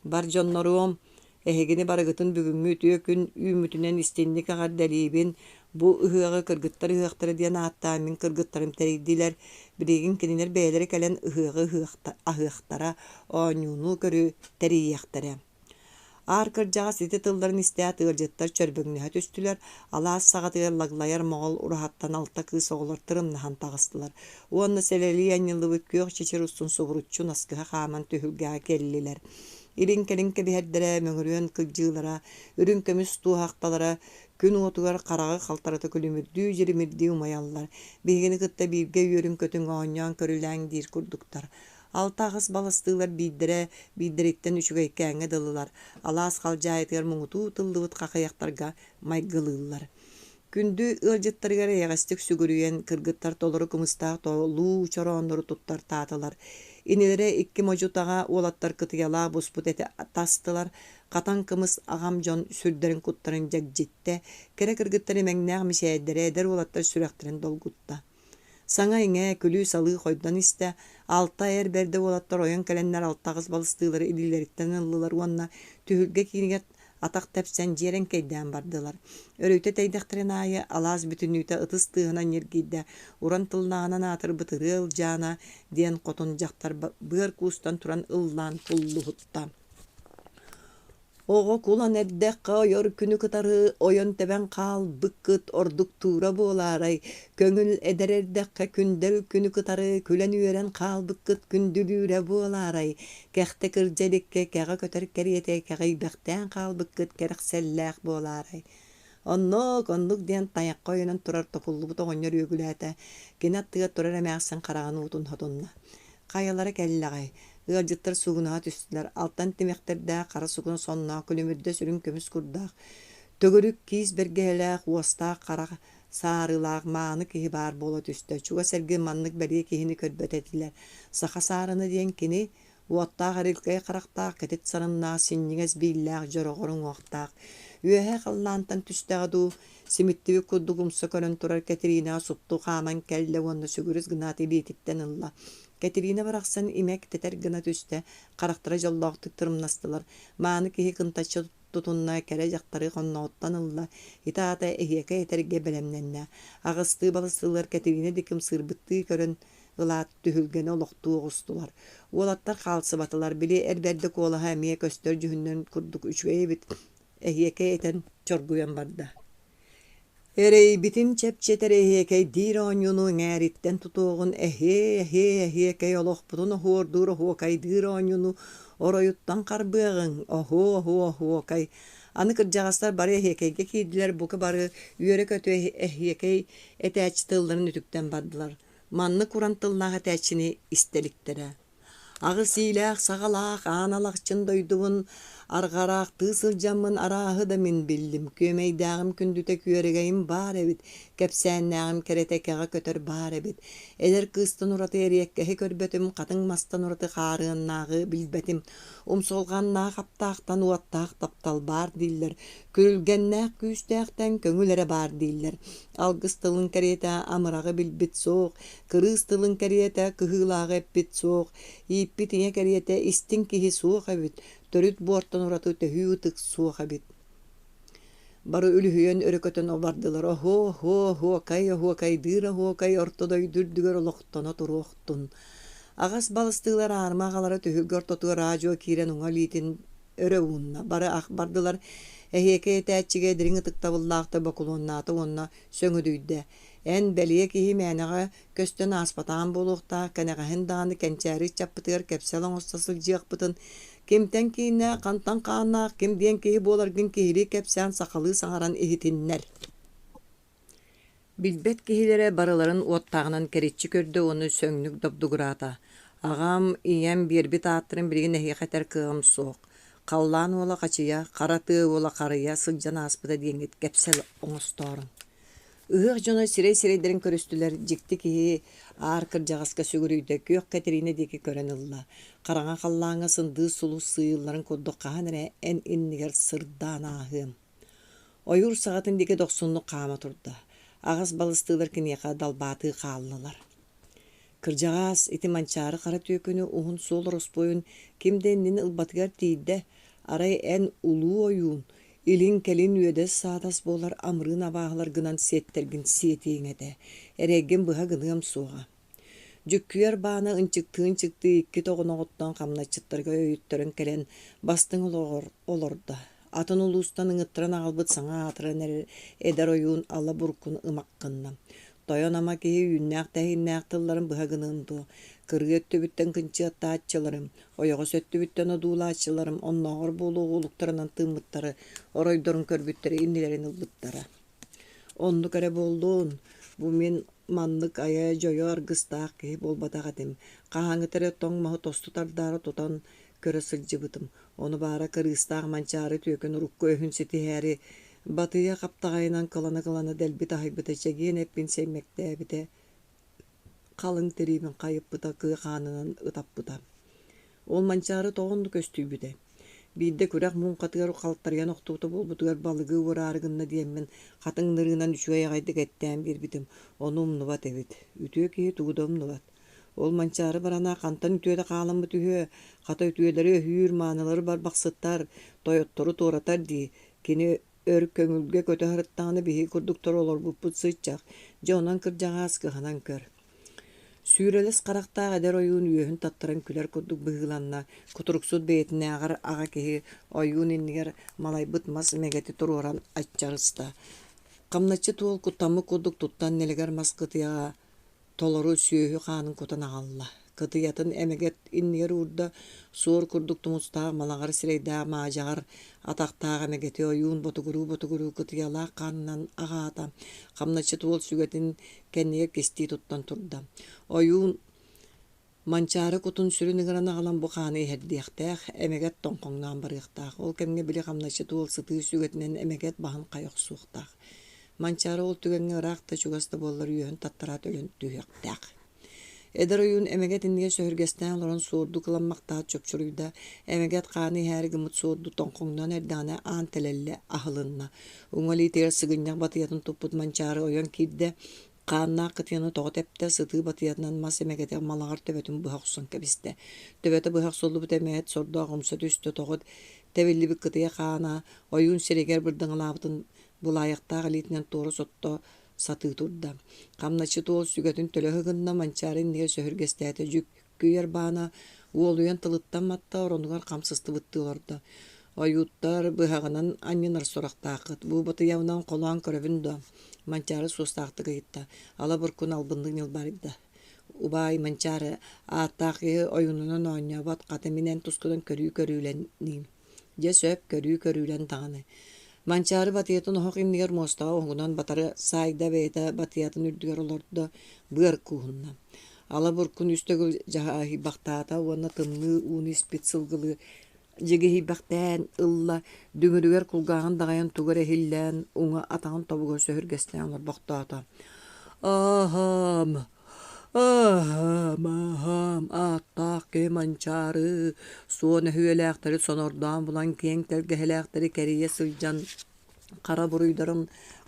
Бар дьонноруом, эһигини барыгытын бүгүҥҥү үтүө күн үүммүтүнэн истиҥник эҕэрдэлиибин. Бу ыһыаҕы кыргыттар ыһыахтара диэн ааттаан мин кыргыттарым тэрийдилэр. Билигин кинилэр бэйэлэрэ кэлэн ыһыаҕы аһыахтара, оонньууну-көрү тэрийиэхтэрэ. Аар кырдьаҕас ити тылларын истээт ыалдьыттар чөрбөҥнөһө түстүлэр, алаас саҕатыгар лаглайар моҕол ураһаттан алта кыыс оҕолор тырымнаһан таҕыстылар уонна сэлэлии анньыллыбыт күөх чэчир устун субуруччу наскыһа хааман түһүлгэҕэ кэллилэр. Илин-кэлин кэбиһэрдэрэ, мөҥүрүөн кылдьыылара, үрүҥ көмүс туоһахталара күн уотугар хараҕы халтарыта күлүмүрдүү-дьиримирдии умайаллар, биһигини кытта бииргэ үөрүҥ-көтүҥ оонньоон-көрүлээҥ диир курдуктар. Алта аҕыс баластыылар биирдэрэ биирдэриттэн үчүгэйкээҥҥэ дылылар, алаас халдьаайытыгар муҥутуу тыллыбыт хахыйахтарга майгылыыллар. Күндү ыалдьыттарыгар эйэҕэстик сүгүрүйэн, кыргыттар толору кымыстаах толуу чорооннору туттартаатылар. Инилэрэ икки модьу-таҕа уолаттар кытыйалаах буспут эти тастылар, хатан кымыс аҕам дьон сүрдэрин-куттарын дьэгдьиттэ, кэрэ кыргыттар имэҥнээх мичээрдэрэ эдэр уолаттар сүрэхтэрин долгутта. Саҥа-иҥэ, күлүү-салыы хойдон истэ, алта эр бэрдэ уолаттар ойон кэлэннэр алтаҕыс балыстыылары илиилэриттэн ыллылар уонна түһүлгэ киинигэр атах тэпсэн дьиэрэҥкэйдээн бардылар. Өрүтэ тэйдэхтэрин аайы алаас бүтүннүүтэ ытыс тыаһынан ньиргийдэ, уран тыллааҕынан аатырбыт Ырыа Ылдьаана диэн хотун дьахтар быар куустан туран ыллаан куллуһутта. Оҕо кулан эрдэххэ ойор күнү кытары ойон тэбэн хаалбыккыт ордук туура буолаарай, көҥүл эдэр эрдэххэ күндэл күнү кытары күлэн-үөрэн хаалбыккыт күндүлүүрэ буолаарай, кэхтэ кырдьа иликкэ кэҕэ көтөр кэриэтэ кэҕийбэхтээн хаалбыккыт кэрэхсэллээх буолаарай. Оннук, оннук диэн тайахха өйөнөн турар токуллубут оҕонньор үөгүлээтэ, кини аттыгар турар эмээхсин хараҕын уутун сотунна. Хайалара кэллэҕэй? Ыалдьыттар суугунаһа түстүлэр, алтан тимэхтэрдээх, хара сукуна сонноох, күлүмүрдэс үрүҥ көмүс курдаах, төгүрүк киис бэргэһэлээх, уостаах харах саарыылаах мааны киһи баар буола түстэ. Чугас эргин маннык бэлиэ киһини көрбөт этилэр. Саха саарына диэн кини Уоттаах эрилкэй харахтаах, кэтит сарыннаах, синньигэс бииллээх, дьороҕор уҥуохтаах. Үөһэ халлаантан түстэҕэ дуу, симиттибит курдук умса көрөн турар Кэтириинэҕэ супту хааман кэллэ уонна сүгүрүс гынаат илиититтэн ылла. Кэтириинэ барахсан имэ тэтэр гына түстэ, харахтара дьоллоохтук тырымнастылар. Мааны киһи кынтаччы тутунна, кэрэ дьахтары хонноҕуттан ылла, ити аата эһиэкэй этэргэ бэлэмнэннэ. Аҕыстыы балыстыылар Кэтириинэ диэки ымсыырбыттыы көрөн ылаат түһүлгэни олохтуу оҕустулар. Уолаттар хаалсыбатылар, били эр бэрдэ куолаһа эмиэ көстөр дьүһүнүн курдук үчүгэй эбит, эһиэкэй этэн чоргуйан барда. Эрэйбитин чэпчэтэр эһиэкэйдиир оонньууну эҥээриттэн тутуоҕун эһиэ, эһиэ, эһиэкэй олохпутун оһуордуур оһуокайдыыр оонньууну оройуттан харбыаҕыҥ, оһуо, оһуо, оһуокай. Аны кырдьаҕастар бары эһиэкэйгэ киирдилэр, бука бары үөрэ-көтө эһиэкэй этээччи тылларын үтүктэн бардылар. Маннык уран тыллаах этээччини истэ иликтэрэ. Аҕыс иилээх-саҕалаах аан алахчын дойдубун арҕараахтыы сылдьаммын арааһы да мин биллим, күөмэйдээҕим күндүтэ күөрэгэйим баар эбит, кэпсээннээҕим кэрэтэ кэҕэ көтөр баар эбит. Эдэр кыыстан ураты эриэккэһи көрбөтүм, хатыҥ мастан ураты хаарыаннааҕы билбэтим. Умсулҕаннаах аптаахтан уоттаах таптал баар дииллэр, күрүлгэннээх күүстээхтэн көҥүл эрэ баар дииллэр. Алгыс тылын кэриэтэ амыраҕы билбит суох, кырыыс тылын кэриэтэ кыһыылааҕы эппит суох, ииппит ийэ кэриэтэ истиҥ киһи суох эбит, төрүт буортан ураты төһүү ытык суох эбит. Бары үлүһүйэн өрө көтөн бардылар: «Оһуо-оһуо, оһуокай, оһуокайдыыр оһуокай орто дойду үрдүгэр олохтоно туруохтун!» Аҕас балыстыылар аарыма аҕалара түһүлгэ ортотугар аа-дьуо киирэн уҥа илиитин өрө уунна. Бары ах бардылар, эһиэкэй этээччигэ дириҥ ытыктабыллаахтык бокулуоннаата уонна сөҥүдүйдэ: «Эн бэлиэ киһи мээнэҕэ көстөн ааспатаҕым буолуохтаах, кэнэҕэһин даҕаны кэнчээри ыччаппытыгар кэпсэл оҥосто сылдьыахпытын, кимтэн кииннээх, хантан хааннаах, ким диэн киһи буоларгын киһилии кэпсээн сахалыы саҥаран иһитиннэр» Билбэт киһилэрэ барыларын уоттааҕынан кэриччи көрдө уонна сөҥнүк добдугураата: «Аҕам, ийэм биэрбит ааттарын билигин эһиэхэ этэр кыаҕым суох. Халлаан уола хачыйа, хара тыа уола харыйа сылдьан ааспыта диэҥҥит кэпсэл оҥостооруҥ» Ыһыах дьоно сирэй-сирэйдэрин көрүстүлэр, дьикти киһи аар кырдьаҕаска сүгүрүйдэ, күөх Кэтириинэ диэки көрөн ылла. Хараҥа халлааҥҥа сындыыс сулус сыыйылларын курдук хаһан эрэ эн иннигэр сырдаан ааһыам. Ойуур саҕатын диэки дохсуннук хаама турда. Аҕыс балыстыылар киниэхэ далбаатыы хааллылар. Кырдьаҕаас, ити Манчаары хара түөкүнү уһун суол ороспуойун ким да иннин ылбатыгар тиийдэ, арай эн улуу ойуун, илин-кэлин үөдэс-саадас буолар амырыын абааһыларгынан сиэттэргин сиэтиэҥ этэ, эрэйгин быһа гыныам суоҕа. Дьүккүйэр баана ынчыктыы-ынчыктыы икки тоҕоноҕуттан хамначчыттарга өйүттэрэн кэлэн бастыҥ олоҕор олордо. Атын улуустан ыҥыттаран аҕалбыт саҥа аатыран эрэр эдэр ойуун ала буркун ымах гынна. Тойон ама киһи үүннээх-тэһииннээх тылларын быһа гыныам дуо, кырыы өттүбүттэн кынчыаттааччыларым, ойоҕос өттүбүттэн одуулааччыларым оннооҕор буолуоҕу улуктарынан тыыммыттары, оройдорун көрбүттэри иннилэрин ылбыттара. Оннук эрэ буоллун, бу мин маннык айа-дьойо аргыстаах киһи буолбатах этим, хаһааҥҥыта эрэ тоҥ маһы тосту тардаары тутан көрө сылдьыбытым. Ону баара кырыыстаах Манчаары түөкүн урукку өһүн ситиһээри батыйа хаптаҕайынан кылана-кылана дэлби таһыйбыта, чэгиэн эппин сэймэктээбитэ, халыҥ тириибин хайыппыта, кыа хаанынан ытаппыта. Ол Манчаары тоҕо оннук көстүйбүтэй? Биирдэ күрэх муҥхатыгар халтарыйан охтубута буолбутугар балыгы уораары гынна диэммин хатыҥ нырыынан үчүгэй аҕайдык эттээн биэрбитим, ону умнубат эбит. Үтүө киһи тугу да умнубат. Ол Манчаары барана хантан үтүөтэ хааламмыт үһүө, хата үтүөлэри өһүүр, маанылары барбахсыттар, тойоттору туоратар дии. Кини өр көҥүлгэ көтө сырыттаҕына биһиги курдуктар олорбуппут сыччах, дьэ онон кырдьаҕаас кыһанан көр. Сүүрэлэс харахтаах эдэр ойуун үөһүн таттаран күлэр курдук быһыыланна, кутуруксут бэйэтинээҕэр аҕа киһи ойуун иннигэр малайбыт мас мэгэти туруоран аччарыста. Хамначчыт уол куттаммыт курдук туттан нэлэгэр мас кытыйаҕа толору сүөһү хаанын кутан аҕалла. Кытыйатын эмэгэт иннигэр уурда, суор курдук тумустаах малаҕар сирэйдээх маадьаҕар атахтаах эмэгэти ойуун ботугуруу-ботугуруу кытыйалаах хаанынан аҕаата, хамначчыт уол сүгэтин кэннигэр кистии туттан турда. Ойуун Манчаары кутун-сүрүн ыҥыран аҕалан бу хааны иһэрдиэхтээх, эмэгэт тоҥхоҥноон барыахтаах. Ол кэмҥэ били хамначчыт уол сытыы сүгэтинэн эмэгэт баһын хайа охсуохтаах. Манчаары ол түгэҥҥэ ыраах да чугас да буоллар үөһүн таттараат өлөн түһүөхтээх. Эдэр ойуун эмэгэт иннигэр сөһүргэстээн олорон суорду кыламмахтаат чопчуруйда, эмэгэт хааны иһээри гыммыт суорду тоҥхоҥноон эрдэҕинэ аан тэлэллэ аһылынна. Уҥа илиитигэр сыгынньах батыйатын туппут Манчаары ойон киирдэ, хааннаах кытыйаны тоҕо тэптэ, сытыы батыйатынан мас эмэгэтэ малаҕар төбөтүн быһа охсон кэбистэ. Төбөтө быһа охсуллубут эмэһэт сордоох умса түстэ, тоҕо тэбиллибит кытыйа хаана ойуун сиригэр бырдаҥалаабытын былаайахтаах илиитинэн туора сотто сатыы турда. Хамначчыт уол сүгэтин төлө ыһыгынна, Манчаары иннигэр сөһүргэстээтэ, дьүккүйэр баана уолуйан тылыттан матта, оронугар хам сыстыбыттыы олордо. Ойууттар быһаҕынан анньынар сурахтааххыт, бу батыйабынан холоон көрөбүн дуо? Манчаары суостаахтык ыйытта, ала буркун албыннык ньылбарыйда. Убаай Манчаары, ааттаах киһи ойуунунан оонньообот, хата мин эн тускунан көрүү көрүүлэниим. Дьэ сөп, көрүү көрүүлэн даҕаны. Манчаары батыйатын оһох иннигэр муостаҕа уһугунан батары саайда бэйэтэ батыйатын үрдүгэр олордо, быар кууһунна. Ала буркун үс төгүл дьаһайбахтаата уонна тымныы ууну испит сылгылыы дьигиһийбэхтээн ылла, дүҥүрүгэр кулгааҕын даҕайан тугу эрэ иһиллээн, уҥа атаҕын тобугар сөһүргэстээн олорбохтоото. «Аһаам, Аһаам, аһаам, ааттаах киһи Манчаары, суон өһүөлээхтэри сонордоон булан киэҥ тэлгэһэлээхтэри кэрийэ сылдьан хара буруйдарын,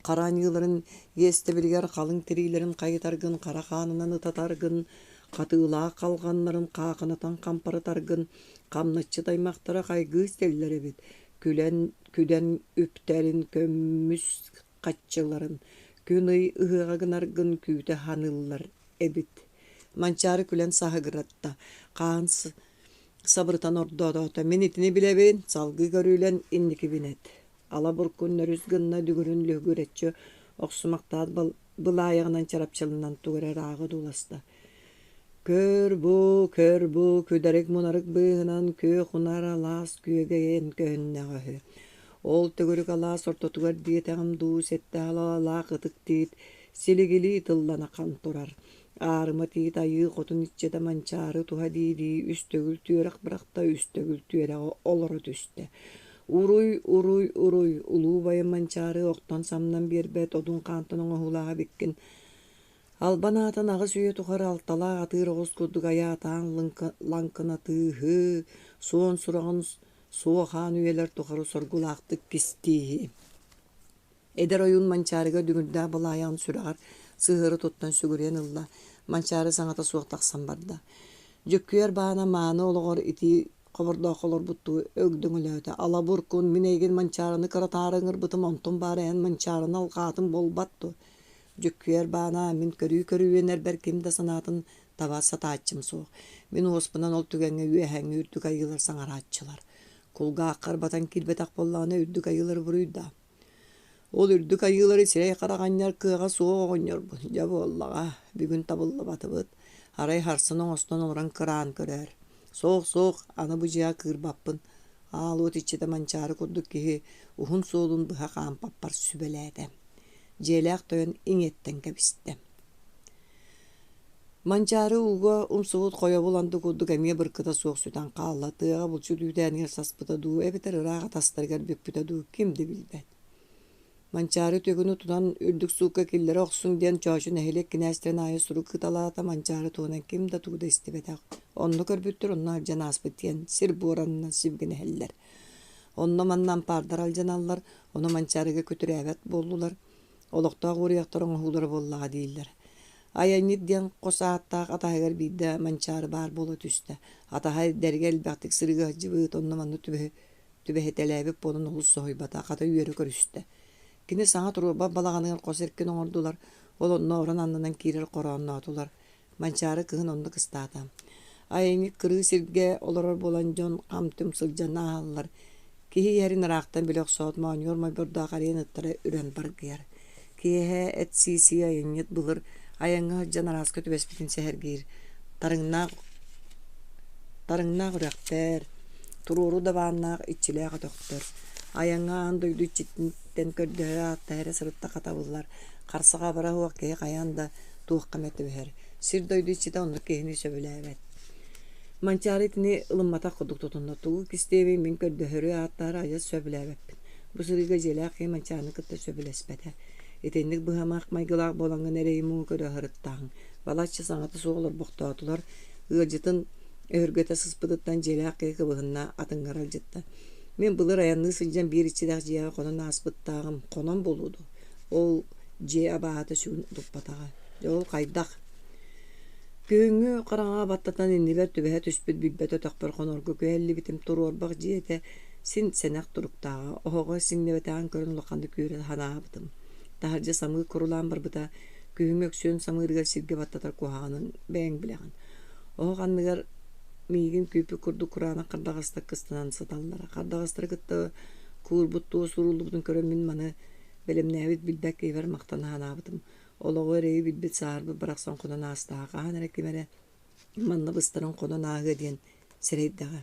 хара аньыыларын иэстэбилигэр халыҥ тириилэрин хайытаргын, хара хаанынан ытатаргын, хатыылаах халҕаннарын хаахынатан хампарытаргын хамначчыт аймахтара хайгыы истэллэр эбит. Күлэн күдэн үптэрин көмүс хаччыларын күн-ый ыһыаҕа гынаргын күүтэ ханыыллар эбит Манчаары күлэн саһыгыратта, хаан сабырытан ордоотоото: «Мин итини билэбин, салгыы көрүүлэн инникибин эт» Ала буркун нөрүс гынна дүҥүрүн лүһүгүрэччи охсумахтаат былаайаҕынан чарапчыланан тугу эрэ ырааҕы одууласта. Көр бу, көр бу, күдэрик мунарык быыһынан күөх унаар алаас күөгэйэн көһүннэҕэ үһү. Ол төгүрүк алаас ортотугар диэтэҕим дуу, сэттэ алалаах ытык тиит силигилии тыллана хан турар. Аарыма тиит айыы хотун иччитэ Манчаары туһа дии-дии үс төгүл түөрэх бырахта, үс төгүл түөрэҕи олоро түстэ. Уруй, уруй, уруй, улуу убайым Манчаары охтон самнан биэрбэт одун хаантан оҥоһуулаах эбиккин. Албан аатын аҕыс үйэ тухары алталаах атыыр оҕус курдук айаатаан лаҥкынатыыһы, суон сураҕын суох аан үйэлэр тухары соргулаахтык кистииһи. Эдэр ойуун Манчаарыга дүҥүрдээх былаайаҕын сүрэҕэр сыһыары туттан сүгүрүйэн ылла, Манчаары саҥата суох тахсан барда. Дьүккүйэр баана мааны олоҕор итии хобордооххо олорбуттуу өгдөҥөлөөтө: «Алабуркун, мин эйигин Манчаарыны кыратаары ыҥырбытым, онтум баара эн Манчаарыны алҕаатым буолбат дуо? Дьүккүйэр баана, мин көрүү-көрүү үөнэрбэр ким да санаатын таба сатааччым суох. Мин уоспунан ол түгэҥҥэ үөһээҥҥи үрдүк айыылар саҥарааччылар. Кулгааххар батан киирбэтэх буоллаҕына үрдүк айыылары буруйдаа. Ол үрдүк айыылары сирэй-харах анньар кыаҕа суох оҕонньорбун, дьэ буоллаҕа, бүгүн табыллыбатыбыт, арай харсын оҥостон олорон кыраан көрөөр. Суох, суох, аны бу дьиэҕэ кыырбаппын, аал уот иччитэ Манчаары курдук киһи уһун суолун быһа хаампаппар сүбэлээтэ. Дьиэлээх тойон иҥиэттэн кэбистэ. Манчаары ууга умсубут хойобул анды курдук эмиэ быркыта суох сүтэн хаалла, тыаҕа булчут үүтээнигэр саспыта дуу, эбэтэр ыраах атастарыгар бүкпүтэ дуу, ким да билбэт. Манчаары түгүнү тутан үрдүк суукка киллэрэ охсуҥ диэн Чоочо нэһилиэк кинээстэрин аайы сурук ыыталаата, Манчаары туһунан ким да тугу да истибэтэх. Онно көрбүттэр, онно алдьан ааспыт диэн сир-буор аннынан сибигинэһэллэр. Онно-манна ампаардар алдьаналлар, ону Манчаарыга күтүрээбэт буоллулар. Олохтоох уоруйахтар оҥоһуулара буоллаҕа дииллэр. Айанньыт диэн хос ааттаах атаһыгар биирдэ Манчаары баар буола түстэ. Атаһа эрдэргэ элбэхтик сырыыга сылдьыбыт, онно-манна түбэһитэлээбит буолан олус соһуйбата, хата үөрэ көрүстэ. Кини саҥа туруорбат балаҕаныгар хос эркин оҥордулар, ол онно орон аннынан киирэр хороонноотулар. Манчаары кыһын онно кыстаата. Айанньыт кырыы сиргэ олорор буолан дьон хам-түм сылдьан ааһаллар. Киһи иһэрин ыраахтан билэ охсоот моонньуур мойбордоох ариан ыттара үрэн баргыйар. Киэһэ эт сии-сии айанньыт былыр айаҥҥа сылдьан арааска түбэспитин сэһэргиир. Тарыҥнаах, тарыҥнаах үрэхтэр, туруору дабааннаах иччилээх өтөхтөр. Айаҥҥа аан дойду иччититтэн көрдөһө ааттаһа эрэ сырыттахха табыллар. Харса-хабара суох киһи хайаан да туохха эмэ түбэһэр. Сир-дойду иччитэ оннук киһини сөбүлээбэт. Манчаары итини ылымматах курдук тутунна. Тугу кистиэбий мин көрдөһөрү ааттаары адьас сөбүлээбэппин. Бу сырыыга дьиэлээх киһи Манчаарыны кытта сөбүлэспэтэ. Итинник быһамах майгылаах буолаҥҥын эрэйи-муҥу көрө сырыттаҕыҥ. Балачча саҥата суох олорбохтоотулар. Ыалдьытын өһүргэтэ сыспытыттан дьиэлээх киһи кыбыһынна, атыҥҥа аралдьытта. Мин былыр айанныы сылдьан биир иччилээх дьиэҕэ хонон ааспыттааҕым. Хонон буолуо дуо? Ол дьиэ абааһыта сүгүн утуппатаҕа. Дьэ ол хайдах? Күһүҥҥү хараҥаҕа баттатан иннибэр түбэһэ түспүт билбэт өтөхпөр хонорго күһэллибитим туруорбах дьиэтэ син сэнэх туруктааҕа, оһоҕо сиҥнибэтэҕин көрөн улаханнык үөрэ санаабытым. Таһырдьа самыы курулаан барбыта, күһүҥҥү өксүөн самыырыгар сиргэ баттатар куһаҕанын бэйэҥ билэҕин. Оһох анныгар миигин күүппүт курдук кураанах хардаҕастар кыстанан сыталлара. Хардаҕастары кытта куурбут туос ууруллубутун көрөн мин маны бэлэмнээбит билбэт киһибэр махтана санаабытым. Олоҕу эрэйи билбит сааһырбыт барахсан хонон аастаҕа хаһан эрэ ким эрэ манна быстаран хонон ааһыа диэн сэрэйдэҕэ.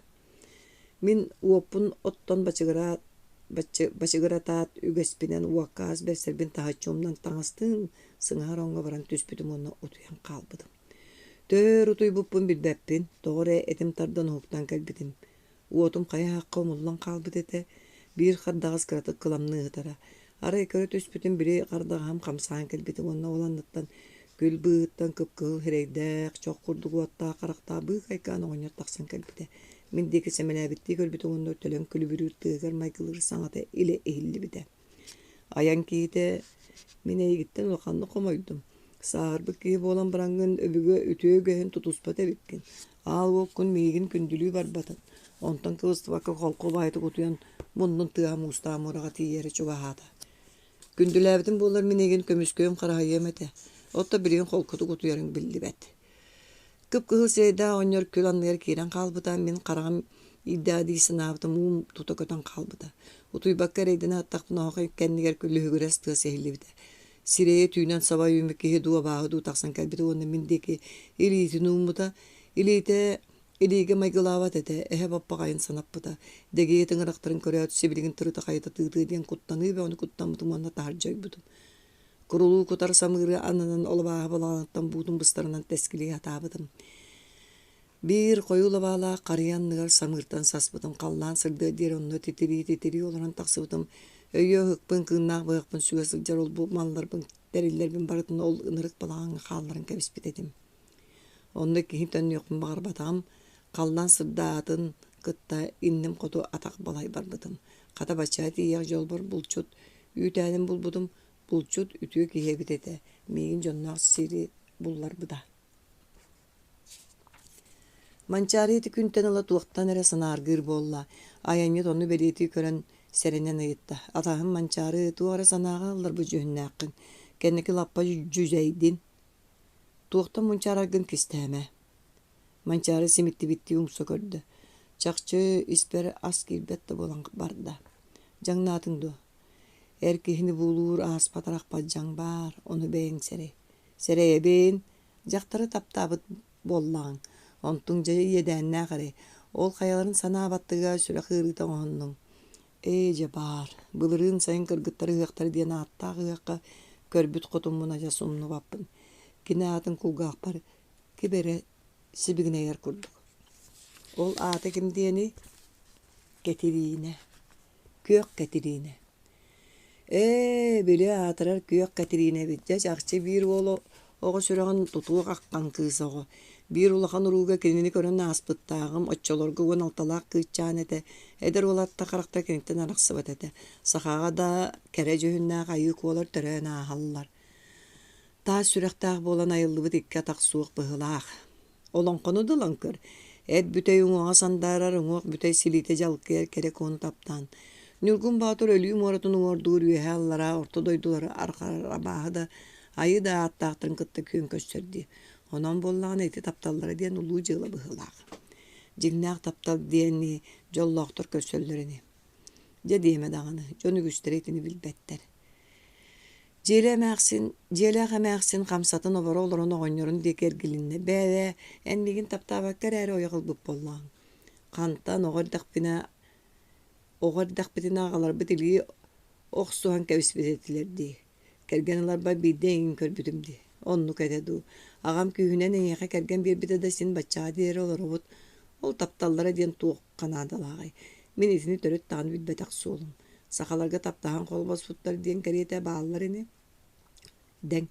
Мин уоппун оттон бачыгыраат бачыгыратаат үгэспинэн уокка ас бэрсэрбин таһыччы умнан таҥастыын сыҥаһар оҥҥо баран түспүтүм уонна утуйан хаалбытым. Төһө өр утуйбуппун билбэппин, тоҕо эрэ этим тардан уһуктан кэлбитим. Уотум хайа аахха умуллан хаалбыт этэ, биир хардаҕас кыратык кыламныы сытара. Арай көрө түспүтүм били хардаҕаһым хамсаан кэлбитэ уонна ол анныттан күл быыһыттан кып-кыһыл сирэйдээх, чох курдук уоттаах харахтаах быыкайкаан оҕонньор тахсан кэлбитэ. Мин диэки сэмэлээбиттии көрбүтэ уонна төлөн күлүбүрүүр тыаһыгар майгылыыр саҥата илэ иһиллибитэ. Айан киһитэ мин эйигиттэн улаханнык хомойдум. Сааһырбыт киһи буолан бараҥҥын өбүгэ үтүө үгэһин тутуспат эбиккин. Аал уоккун миигин күндүлүү барбатын. Онтон кыбыстыбакка холку баайытык утуйан муннун тыаһа муустаах муораҕа тиийэрэ чугаһаата. Күндүлээбитим буоллар мин эйигин көмүскүөм хараһыйыам этэ, оттон билигин холкутук утуйарыҥ биллибэт. Кып-кыһыл сирэйдээх оҕонньор күл анныгар киирэн хаалбыта, мин хараҕым иирдэҕэ дии санаабытым уум тута көтөн хаалбыта. Утуйбакка эрэйдэнэ аттахпына оһох кэннигэр күлүһүгүрэс тыас иһиллибитэ. Сирэйэ түүнэн саба үүммүт киһи дуу абааһы дуу тахсан кэлбитэ уонна мин диэки илиитин ууммута. Илиитэ илиигэ майгылаабат этэ, эһэ баппаҕайын санаппыта. Дэгиэ тыҥырахтарын көрөөт, сибилигин тырыта-хайыта тыытыа диэн куттаныы бөҕөнү куттаммытым уонна таһырдьа ойбутум. Курулуу кутар самыыры аннынан ол абааһы балаҕаныттан буутун быстарынан тэскилии сатаабытым. Биир хойуу лабаалаах харыйа анныгар самыыртан саспытым, халлаан сырдыа диэри онно титирии-титирии олорон тахсыбытым. Өйүө ыһыкпын, кыыннаах быһахпын сүгэ сылдьар ол-бу малларбын, тэриллэрбин барытын ол ынырык балаҕаҥҥа хаалларан кэбиспит этим. Онно киһи төннүөхпүн баҕарбатаҕым, халлаан сырдаатын кытта инним хоту атах балай барбытым. Хата бачча тиийиэх дьолбор булчут үүтээнин булбутум, булчут үтүө киһи эбит этэ, миигин дьонноох сири булларбыта. Манчаары ити күнтэн ыла туохтан эрэ санааргыыр буолла. Айанньыт ону бэлиэтии көрөн сэрэнэн ыйытта: «Атаһым Манчаары, туох эрэ санааҕа ылларбыт дьүһүннээххин, кэнники лаппа дьүдьэйдин, Туохтан мунчаараргын кистээмэ Манчаары симиттибиттии умса көрдө, чахчы испэр ас киирбэт да буолан барда. Дьаҥнаатыҥ дуо? Эр киһини буулуур ааспат-арахпат дьаҥ баар, ону бэйэҥ сэрэй. Сэрэйэбин, дьахтары таптаабыт буоллаҕыҥ, онтуҥ дьэ иэдээннээх эрэй, ол хайаларын санаабаттыга сүрэх ыарыыта оҥоһуннуҥ. Ээ, дьэ баар, былырыын сайын кыргыттар ыһыахтара диэн ааттаах ыһыахха көрбүт хотуммун адьас умнубаппын. Кини аатын кулгаахпар ким эрэ сибигинэйэр курдук. Ол аата ким диэний? Кэтириинэ. Күөх Кэтириинэ. Ээ, били аатырар Күөх Кэтириинэ эбит дьэ чахчы биир уол оҕо сүрэҕин тутуох аххан кыыс оҕо. Биир улахан урууга кинини көрөн ааспыттааҕым, оччолорго 16-лаах кыысчаан этэ, эдэр уолаттар харахтара киниттэн арахсыбат этэ. Сахаҕа да кэрэ дьүһүннээх айыы куолар төрөөн ааһаллар. Таас сүрэхтээх буолан айыллыбыт икки атах суох быһыылаах. Олоҥхону да ылан көр, эт бүтэй уҥуоҕа сандаарар, уҥуох бүтэй силиитэ дьалкыйар кэрэ куону таптаан. Ньургун Боотур өлүү муоратын уҥуордуур үөһээ-аллараа орто дойдулары арҕарар абааһы да, айыы да ааттаахтарын кытта күөн көрсөр дии. Онон буоллаҕына ити тапталлара диэн улуу дьыала быһыылаах. Дьиҥнээх таптал диэни дьоллоохтор көрсөллөр ини. Дьэ диэмэ даҕаны, дьон үгүстэрэ итини билбэттэр. Дьиэлэ эмээхсин, дьиэлээх эмээхсин хамсатын оборо олорон оҕонньорун диэки эргилиннэ: «Бээ-бээ, эн миигин таптаабакка эрээри ойох ылбыт буоллаҕыҥ. Хантан оҕо эрдэхпинэ оҕо эрдэхпитинэ аҕаларбыт илии охсуһан кэбиспит этилэр дии. Кэргэн ыларбар биирдэ эйигин көрбүтүм дии. Оннук этэ дуу. Аҕам күүһүнэн эйиэхэ кэргэн биэрбитэ да син баччаҕа диэри олоробут. Ол тапталлара диэн туохха наадалааҕый? Мин итини төрүт даҕаны билбэтэх суолум. Сахаларга таптаһан холбоспуттар диэн кэриэтэ бааллар ини. Дэҥ.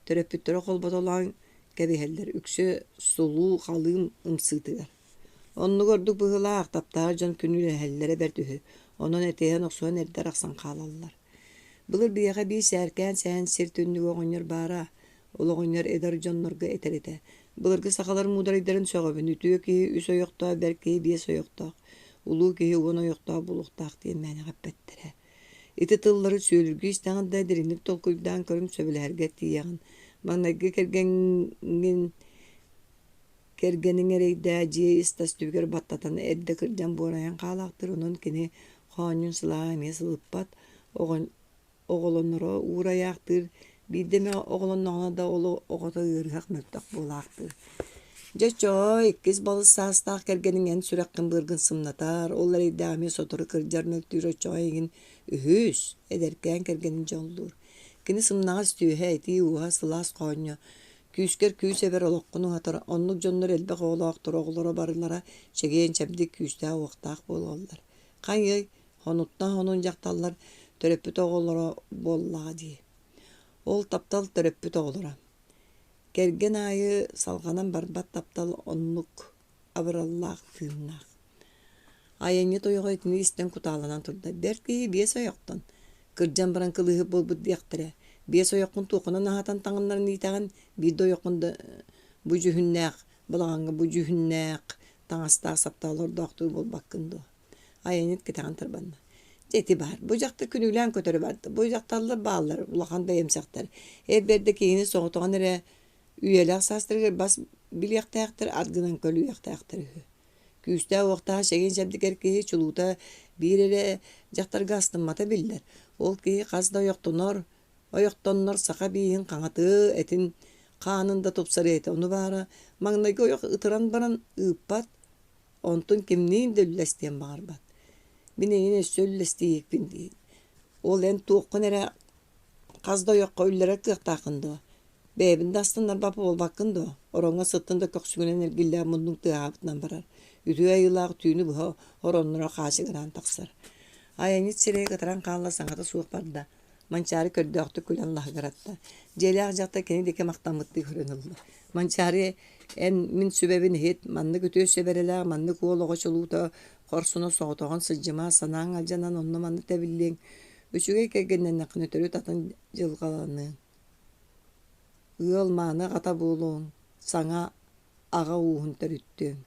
Төрөппүттэрэ холботолоон кэбиһэллэр, үксэ сулуу халыым ымсыытыгар. Оннук ордук быһыылаах, таптаһар дьон күнүүлэһэллэрэ бэрт үһү, онон этиһэн-охсуһан эрдэ арахсан хаалаллар. Былыр биһиэхэ биир сээркээн сэһэн сир түннүгэ оҕонньор баара, ол оҕонньор эдэр дьоннорго этэр этэ: «Былыргы сахалар муударайдарын сөҕөбүн, үтүө киһи үс ойохтоох, бэрт киһи биэс ойохтоох, улуу киһи уон ойохтоох буолуохтаах» диэн мээнэҕэ эппэттэрэ. Ити тыллары сүөлүргүү истэҕин да дириҥник толкуйдаан көрүҥ сөбүлэһэргэ тиийэҕин. Маҥнайгы кэргэҥҥин Кэргэниҥ эрэйдээх дьиэ ис-тас түбүгэр баттатан эрдэ кырдьан буорайан хаалаахтыыр, онон кини хоонньун сылааһа эмиэ сылыппат, оҕолоноро уурайаахтыыр, биирдэ эмэ оҕолонноҕуна да ол оҕото ыарыһах мөлтөх буолаахтыыр. Дьэ оччоҕо иккис балыс саастаах кэргэниҥ эн сүрэххин-быаргын сымнатар, ол эрэйдээх эмиэ сотору кырдьар мөлтүүр оччоҕо эйигин үһүс, эдэркээн кэргэниҥ дьоллуур. Кини сымнаҕас түөһэ, итии ууһа, сылаас хоонньо, Күүскэр күүс эбэр олоххун уһатар, оннук дьоннор элбэх оҕолоохтор оҕолоро барылара чэгиэн-чэбдик, күүстээх-уохтаах буолаллар. Хайыай, хонуттан хонун дьахталлар төрөппүт оҕолоро буоллаҕа дии. Ол таптал төрөппүт оҕолоро. Кэргэн аайы салҕанан барбат таптал оннук абыраллаах тыыннаах. Айанньыт ойоҕо итини истэн кутааланан турда: «Бэрт киһи биэс ойохтон, кырдьан баран кылыыһыт буолбут диэхтэрэ. Биэс ойоххун туоххунан аһатан таҥыннаран иитэҕин, биир да ойоххун да бу дьүһүннээх балаҕаҥҥа бу дьүһүннээх Таҥастаах-саптаах олордоохтуу буолбаккын дуо? Айанньыт кэтэҕин тарбанна. Дьэ ити баар, бу дьахтар күнүүлээн көтөрө барда, бу дьахталлар бааллар, улахан бэйэмсэхтэр. Эр бэрдэ киһини соҕотоҕун эрэ үйэлээх саастарыгар бас билиэхтээхтэр, ат гынан көлүйүөхтээхтэр үһү. Күүстээх-уохтаах чэгиэн-чэбдик эр киһи чулуута биир эрэ дьахтарга астыммата биллэр. Ол киһи хас да ойохтонор, ойохтоннор саха бииһин хаҥатыы, этин хаанын да тупсарыа этэ. Ону баара маҥнайгы ойох ытыран баран ыыппат, онтун кимниин да үллэстиэн баҕарбат. Мин эйигин өссө үллэстииһикпин дии. Ол эн туоххун эрэ хас да ойоххо үллэрэр кыахтааххын дуо? Бэйэбин да астыннарбат буолбаккын дуо? Ороҥҥо сыттын да көхсүгүнэн эргиллээн муннуҥ тыаһаабытынан барар. Үтүө айыылаах түүнү быһа оронноро хаачыгыраан тахсар. Айанньыт сирэйэ кытаран хаалла саҥата суох барда. Манчаары көрдөөхтүк күлэн лаһыгыратта. Дьиэлээх дьахтар кини диэки махтаммыттыы көрөн ылла. Манчаары, эн мин сүбэбин иһит, маннык үтүө сүбэрэлээх, маннык уол оҕо чулуута хорсуна соҕотоҕун сылдьыма, санааҥ алдьанан онно-манна тэбиллиэҥ. Үчүгэй кэргэннэннэххинэ төрүт атын дьылҕаланыаҥ. Ыал мааны аҕата буолуоҥ, саҥа аҕа ууһун төрүттүөҥ.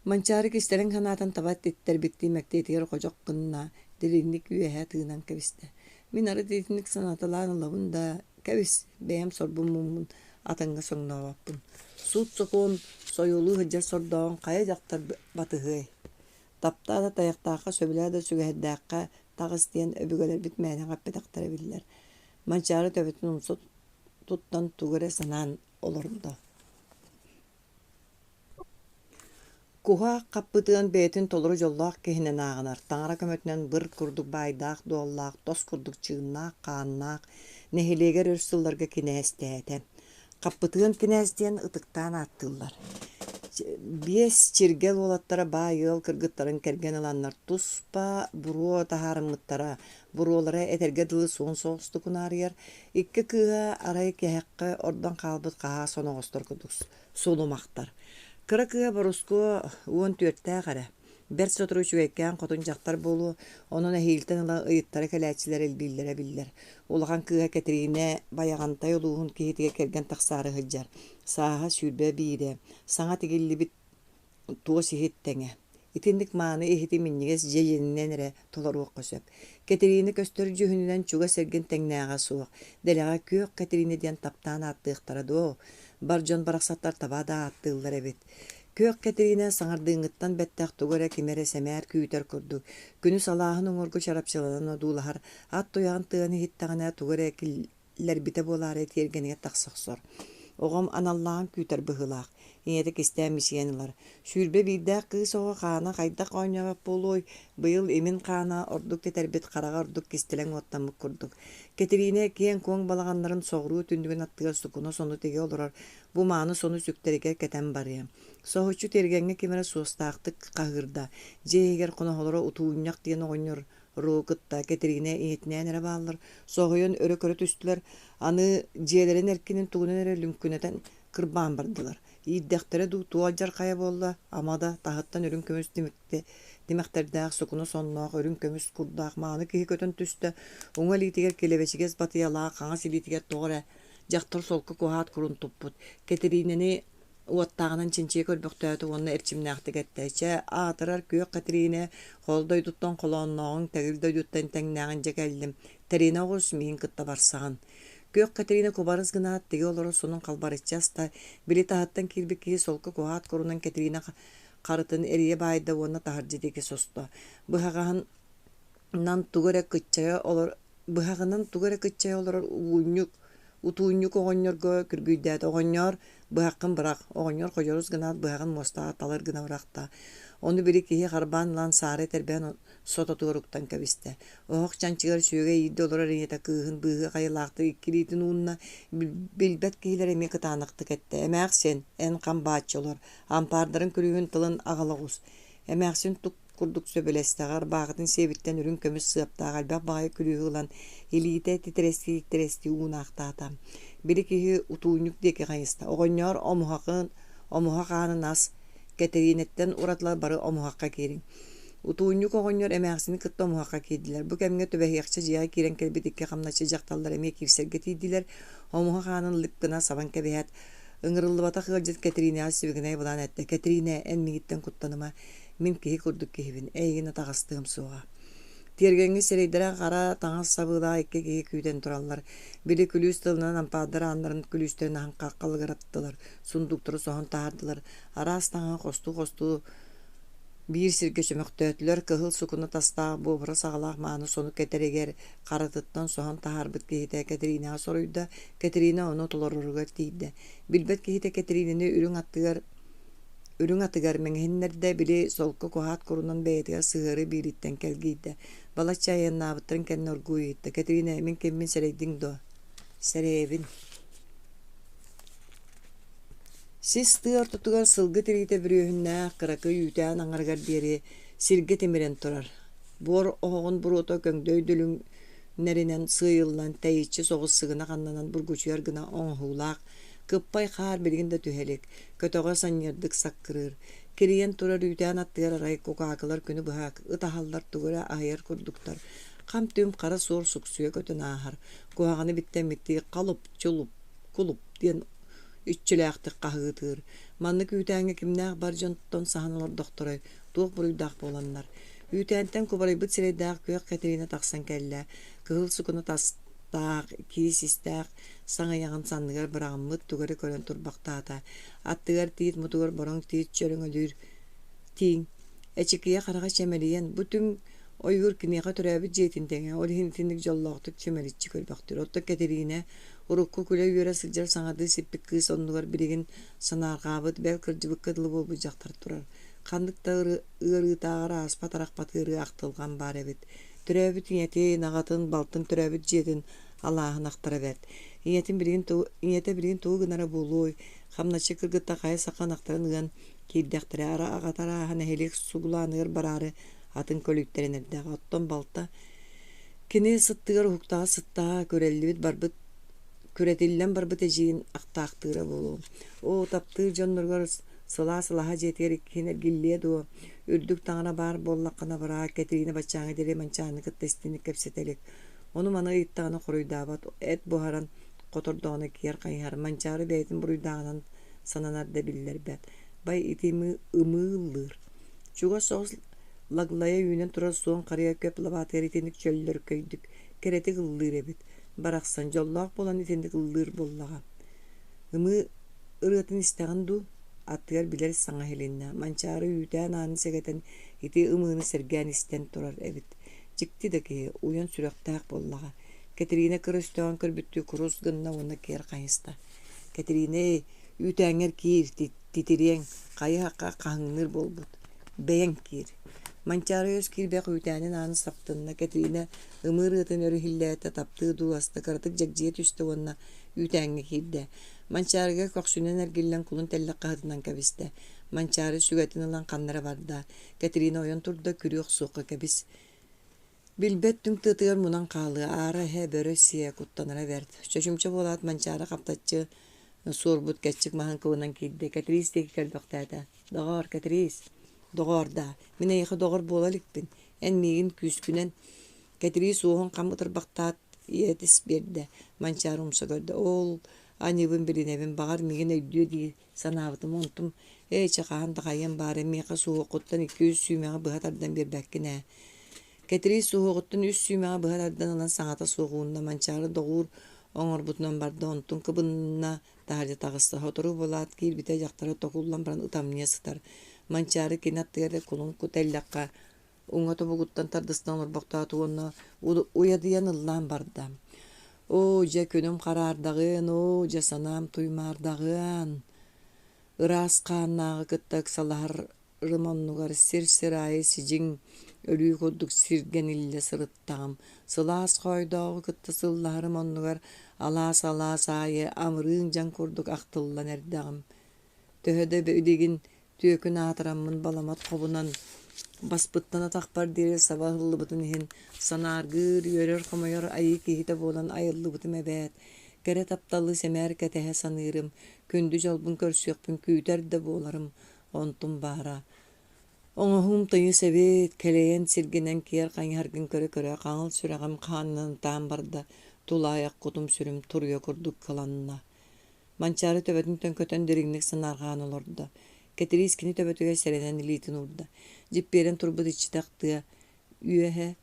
Манчаары кистэлэҥ санаатын таба титтэрбиттии мэктиэтигэр ходьох гынна, дириҥник үөһэ тыынан кэбистэ. Мин арыт итинник санаталаан ылабын да, кэбис, бэйэм сорбун муммун атыҥҥа соҥнообоппун. Суут-сокуон сойуолуу сылдьар сордооҕун хайа дьахтар батыһыай? Таптаа да тайахтаахха, сөбүлээ да сүгэһэрдээххэ таҕыс диэн өбүгэлэрбит мээнэҕэ эппэтэхтэрэ биллэр. Манчаары төбөтүн умса туттан тугу эрэ санаан олордо. Куһаах хаппытыан бэйэтин толору дьоллоох киһинэн ааҕынар, таҥара көмөтүнэн быр курдук баайдаах-дуоллаах, тос курдук чыыннаах-хааннаах, нэһилиэгэр өр сылларга кинээстээтэ. Хаппытыан кинээс диэн ытыктаан ааттыыллар. Биэс чиргэл уолаттара баай ыал кыргыттарын кэргэн ыланнар туспа буруо таһаарыммыттара, буруолара этэргэ дылы суон соҕустук унаарыйар, икки кыыһа арай кэһэххэ ордон хаалбыт хаһаас соноҕостор курдук сулумахтар. Кыра кыыһа Борускуо 14-тээх эрэ, бэрт сотору үчүгэйкээн хотун дьахтар буолуо, онон эһиилтэн ыла ыйыттара кэлээччилэр элбииллэрэ биллэр. Улахан кыыһа Кэтириинэ Байаҕантай улууһун киһитигэр кэргэн тахсаары сылдьар, сааһа 21-э, саҥа тигиллибит туос иһит тэҥэ. Итинник мааны иһити минньигэс дьиэ эрэ толоруохха сөп. Кэтириинэ көстөр дьүһүнүнэн чугас эргин тэҥнээҕэ суох. Дэлэҕэ Күөх Кэтириинэ диэн таптаан ааттыахтара дуо? Бар дьон барахсаттар таба да ааттыыллар эбит. Күөх Кэтириинэ саҥардыыҥҥыттан бэттэх тугу эрэ кими эрэ сэмээр күүтэр курдук, күнүс алааһын уҥуоргу чарапчыланан одуулаһар, ат туйаҕын тыаһын иһиттэҕинэ тугу эрэ киллэрбитэ буолаары тиэргэнигэр тахса охсор. Оҕом аналлааҕын күүтэр быһыылаах, ийэтэ кистээн мичийэн ылар. 21-дээх кыыс оҕо хаана хайдах оонньообот буолуой, быйыл имин хаана ордук тэтэрбит, хараҕа ордук кистэлэҥ уоттаммыт курдук. Кэтириинэ киэҥ-куоҥ балаҕаннарын соҕуруу түннүгүн аттыгар сукуна сону тигэ олорор, бу мааны сону сүктэригэр кэтэн барыа. Соһуччу тиэргэҥҥэ ким эрэ суостаахтык хаһыырда. Дьиэ иһигэр хоноһолоро Утуунньах диэн оҕонньор Ру кытта Кэтириинэ ийэтинээн эрэ бааллар, соһуйан өрө көрө түстүлэр, аны дьиэлэрин эркинин тугунан эрэ лүҥкүнэтэн кырбаан бардылар. Иирдэхтэрэ дуу, туох алдьархайа буолла, ама да, таһыттан үрүҥ көмүс тимэхтэрдээх, сукуна сонноох, үрүҥ көмүс курдаах мааны киһи көтөн түстэ, уҥа илиитигэр килэбэчигэс батыйалаах, хаҥас илиитигэр тоҕо эрэ дьахтар солко куһаат курун туппут. Кэтириинэни уоттааҕынан чинчийэ көрбөхтөөтө уонна эрчимнээхтик эттэ: «Чэ, аатырар күөх Кэтириинэ, хол дойдуттан холооннооҕуҥ, тэгил дойдуттан тэҥнээҕин дьэ кэллим, тэринэ оҕус, миигин кытта барсаҕын». Күөх Кэтириинэ кубарыс гынаат, тигэ олорор сонун халбарыччы аста, били таһыттан киирбит киһи солко куһаат курунан Кэтириинэ харытын эрийэ баайда уонна таһырдьа диэки состо. Быһаҕаһын тугу эрэ кыччайа олор быһаҕынан тугу эрэ кыччайа олорор уунньук Утуунньук оҕонньорго күргүйдээтэ: «Оҕонньоор, быһаххын бырах!» Оҕонньор ходьорус гынаат быһаҕын муостаҕа талыр гына бырахта. Ону били киһи харбаан ылан саары этэрбэһин сототугар уктан кэбистэ. Оһох чанчыгар сүөгэй иирдэ олорор ийэтэ кыыһын быыһыах айылаахтык икки илиитин уунна, билбэт киһилэрэ эмиэ кытаанахтык эттэ: «Эмээхсин, эн хам бааччы олор, ампаардарын күлүүһүн тылын аҕала оҕус!» Эмээхсин тук курдук сөбүлэстэҕэ ырбаахытын сиэбиттэн үрүҥ көмүс сыаптаах элбэх баҕайы күлүүһү ылан илиитэ титирэстии-титирэстии уунаахтаата. Били киһи утуунньук диэки хайыста. Оҕонньоор омуһаҕын, омуһах аанын ас, Кэтириинэттэн уратылар бары омуһахха киириҥ. Утуунньук оҕонньор эмээхсини кытта омуһахха киирдилэр. Бу кэмҥэ түбэһиэхчэ дьиэҕэ киирэн кэлбит икки хамначчы дьахталлар эмиэ киирсэргэ тиийдилэр. Омуһах аанын лып гына сабан кэбиһээт, Ыҥырыллыбатах ыалдьыт Кэтириинэҕэ сибигинэй былаан эттэ: «Кэтириинэ, эн миигиттэн куттаныма, мин киһи курдук киһибин, эйигин атаҕастыам суоҕа». Тиэргэҥҥэ сирэйдэрэ хара таҥас сабыылаах икки киһи күүтэн тураллар. Били күлүүс тылынан ампаардар ааннарын күлүүстэрин аһан халыгыраттылар, сундууктары соһон таһаардылар, араас таҥаһы хостуу-хостуу биир сиргэ чөмөхтөөтүлэр, кыһыл сукуна тастаах буобура саҕалаах мааны сону кэтэригэр харатыттан соһон таһаарбыт киһитэ Кэтириинэҕэ соруйда, Кэтириинэ ону толороругар тиийдэ. Билбэт киһитэ Кэтириинэни үрүҥ аттыгар үрүҥ атыгар мэҥэһиннэрдэ, били солко куһаат курунан бэйэтигэр сыһыары биириттэн кэлгийдэ. Балачча айаннаабыттарын кэннэ оргууй ыйытта: «Кэтириинэ, мин киммин сэрэйдиҥ дуо?» «Сэрэйэбин» Сис тыа ортотугар сылгы тириитэ бүрүөһүннээх кыракый үүтээн аҥарыгар диэри сиргэ тимирэн турар. Буор оһоҕун буруота көҥдөй дүлүҥнэринэн сыыйыллан тэйиччи соҕус сыгынах аннынан бургучуйар гына оҥоһуулаах кыппай хаар билигин да түһэ илик, көтөҕө санньыардык саккырыыр. Кирийэн турар үүтээн аттыгар арай кукаакылар күнү быһа ытаһаллар тугу эрэ аһыйар курдуктар. Хам-түм хара суор суксуйа көтөн ааһар, куһаҕаны биттэммиттии халып-чулуп, кулуп диэн иччилээхтик хаһыытыыр. Маннык үүтээҥҥэ кимнээх бар дьонтон саһан олордохторой, туох буруйдаах буоланнар. Үүтээнтэн кубарыйбыт сирэйдээх күөх Кэтириинэ тахсан кэллэ, кыһыл сукуна тастаах, киис истээх саҥыйаҕын санныгар быраҕыммыт тугу эрэ көрөн турбахтаата. Аттыгар тиит мутугар бороҥ тиит чөрөҥөлүүр тииҥ. Эчикийэ хараҕа чэмэлийэн, бу түҥ ойуур киниэхэ төрөөбүт дьиэтин тэҥэ, ол иһин итинник дьоллоохтук чэмэличчи көрбөхтүүр. Оттон Кэтириинэ урукку күлэ-үөрэ сылдьар саҥардыы сиппит кыыс оннугар билигин санаарҕаабыт, бэл кырдьыбыкка дылы буолбут дьахтар турар. Ханнык да ыарыытааҕар ааспат-арахпат ыарыы ахтылҕан баар эбит. Төрөөбүт ийэтин, аҕатын, балтын төрөөбүт дьиэтин алааһын ахтара бэрт. Ийэтин билигин тугу, ийэтэ билигин тугу гынара буолуой? Хамначчы кыргыттар хайа саха ынахтарын ыан киирдэхтэрэ, ара аҕата арааһа нэһилиэк сугулааныгар бараары атын көлүктэрин эрдэҕэ. Оттон балта кини сыттыгар уһуктаҕа сыттаҕа күрэллибит барбыт күрэтиллэн барбыт эдьиийин ахтаахтыыра буолуо. Оо, таптыыр дьонноругар сылаас алаһа дьиэтигэр иккиһин эргиллиэ дуо? Үрдүк таҥара баар буоллаххына быраат Кэтириинэ баччааҥҥа диэри Манчааны кытта истиҥник кэпсэтэ илик. Ону-маны ыйыттаҕына хоруйдаабат, эт буһаран хотордоҕуна киэр хайыһар, Манчаары бэйэтин буруйдааҕынан сананар да биллэрбэт. Бай ити ымыы ыллыыр. Чугас соҕус лаглайа үүнэн турар суон харыйа көп лабаатыгар итинник чөллөркөйдүк, кэрэтик ыллыыр эбит. Барахсан дьоллоох буолан итинник ыллыыр буоллаҕа. Ымыы ырыатын истэҕин дуу? Аттыгар билэр саҥа иһилиннэ. Манчаары үүтээн аанын сэгэтэн ити ымыыны сэргээн истэн турар эбит. Дьикти да киһи, уйан сүрэхтээх буоллаҕа. Кэтириинэ кыра өстөөҕүн көрбүттүү курус гынна уонна киэр хайыста. Кэтириинэ, үүтээҥҥэр киир, титириэҥ, хайы-хахха хаһыҥныыр буолбут. Бэйэҥ киир. Манчаары өс киирбэх үүтээнин аанын саптынна, Кэтириинэ ымыы ырыатын өр иһиллээтэ, таптыы дуу аста, кыратык дьэгдьийэ түстэ уонна үүтээҥҥэ киирдэ. Манчаарыга көхсүнэн эргиллэн кулун тэллэх хаһытынан кэбистэ. Манчаары сүгэтин ылан ханна эрэ барда. Кэтириинэ ойон турда, күрүө охсуохха кэбис. Билбэт түҥ тыатыгар мунан хаалыа, аара эһэ, бөрө сиэ, куттанара бэрт. Чочумча буолаат Манчаары хаптаччы суорбут кэччик маһын кылынан киирдэ, Кэтириис диэки кэлбэхтээтэ: «Доҕоор, Кэтириис, доҕоор даа, мин эйиэхэ доҕор буола иликпин, эн миигин күүскүнэн» Кэтириис уоһун хам ытырбахтаат иэтис биэрдэ, Манчаары умса көрдө: «Ол аньыыбын билинэбин, баҕар миигин өйдүө дии санаабытым, онтум ээ чэ хаһан да хайыам баара, миэхэ суһуоххуттан 200 сүүмэҕи быһа тардан биэрбэккин ээ» Кэтириис суһуоҕуттан үс сүүмэҕи быһа тардан ылан саҥата суох уунна, Манчаары доҕуур оҥорбутунан барда, онтун кыбынна, таһырдьа таҕыста. Сотору буолаат киирбитэ дьахтара токуллан баран ытамньыйа сытар. Манчаары кини аттыгар кулун тэллэххэ уҥа тобугуттан тардыстан олорбохтоото уонна уйадыйан ыллаан барда. «Оо, дьэ, күнүм хараардаҕыан, оо, дьэ, санаам туймаардаҕыан, ыраас хааннааҕы кытта ыксалаһар рым оннугар сир-сир аайы сидьиҥ өлүү курдук сиргэниллэ сырыттаҕым, сылаас хоойдооҕу кытта сыллаһарым оннугар алаас-алаас аайы амырыын дьаҥ курдук ахтыллан эрдэҕим. Төһө да билигин түөкүн аатыраммын баламат хобунан баспыттан атахпар диэри саба ыһыллыбытын иһин санааргыыр, үөрэр-хомойор айыы киһитэ буолан айыллыбытым эбээт. Кэрэ тапталы сэмээр кэтэһэ саныырым, күндү дьолбун көрсүөхпүн күүтэр да буоларым, Онтум баара, оҥоһуум тыйыс эбит, кэлэйэн сиргинэн киэр хайыһаргын көрө-көрө хаҥыл сүрэҕим хаанынан ытаан барда, тулаайах кутум-сүрүм туруйа курдук кыланна. Манчаары төбөтүн төҥкөтөн дириҥник санаарҕаан олордо. Кэтириис кини төбөтүгэр сэрэнэн илиитин уурда. Дьиппиэрэн турбут иччитэх тыа үөһэ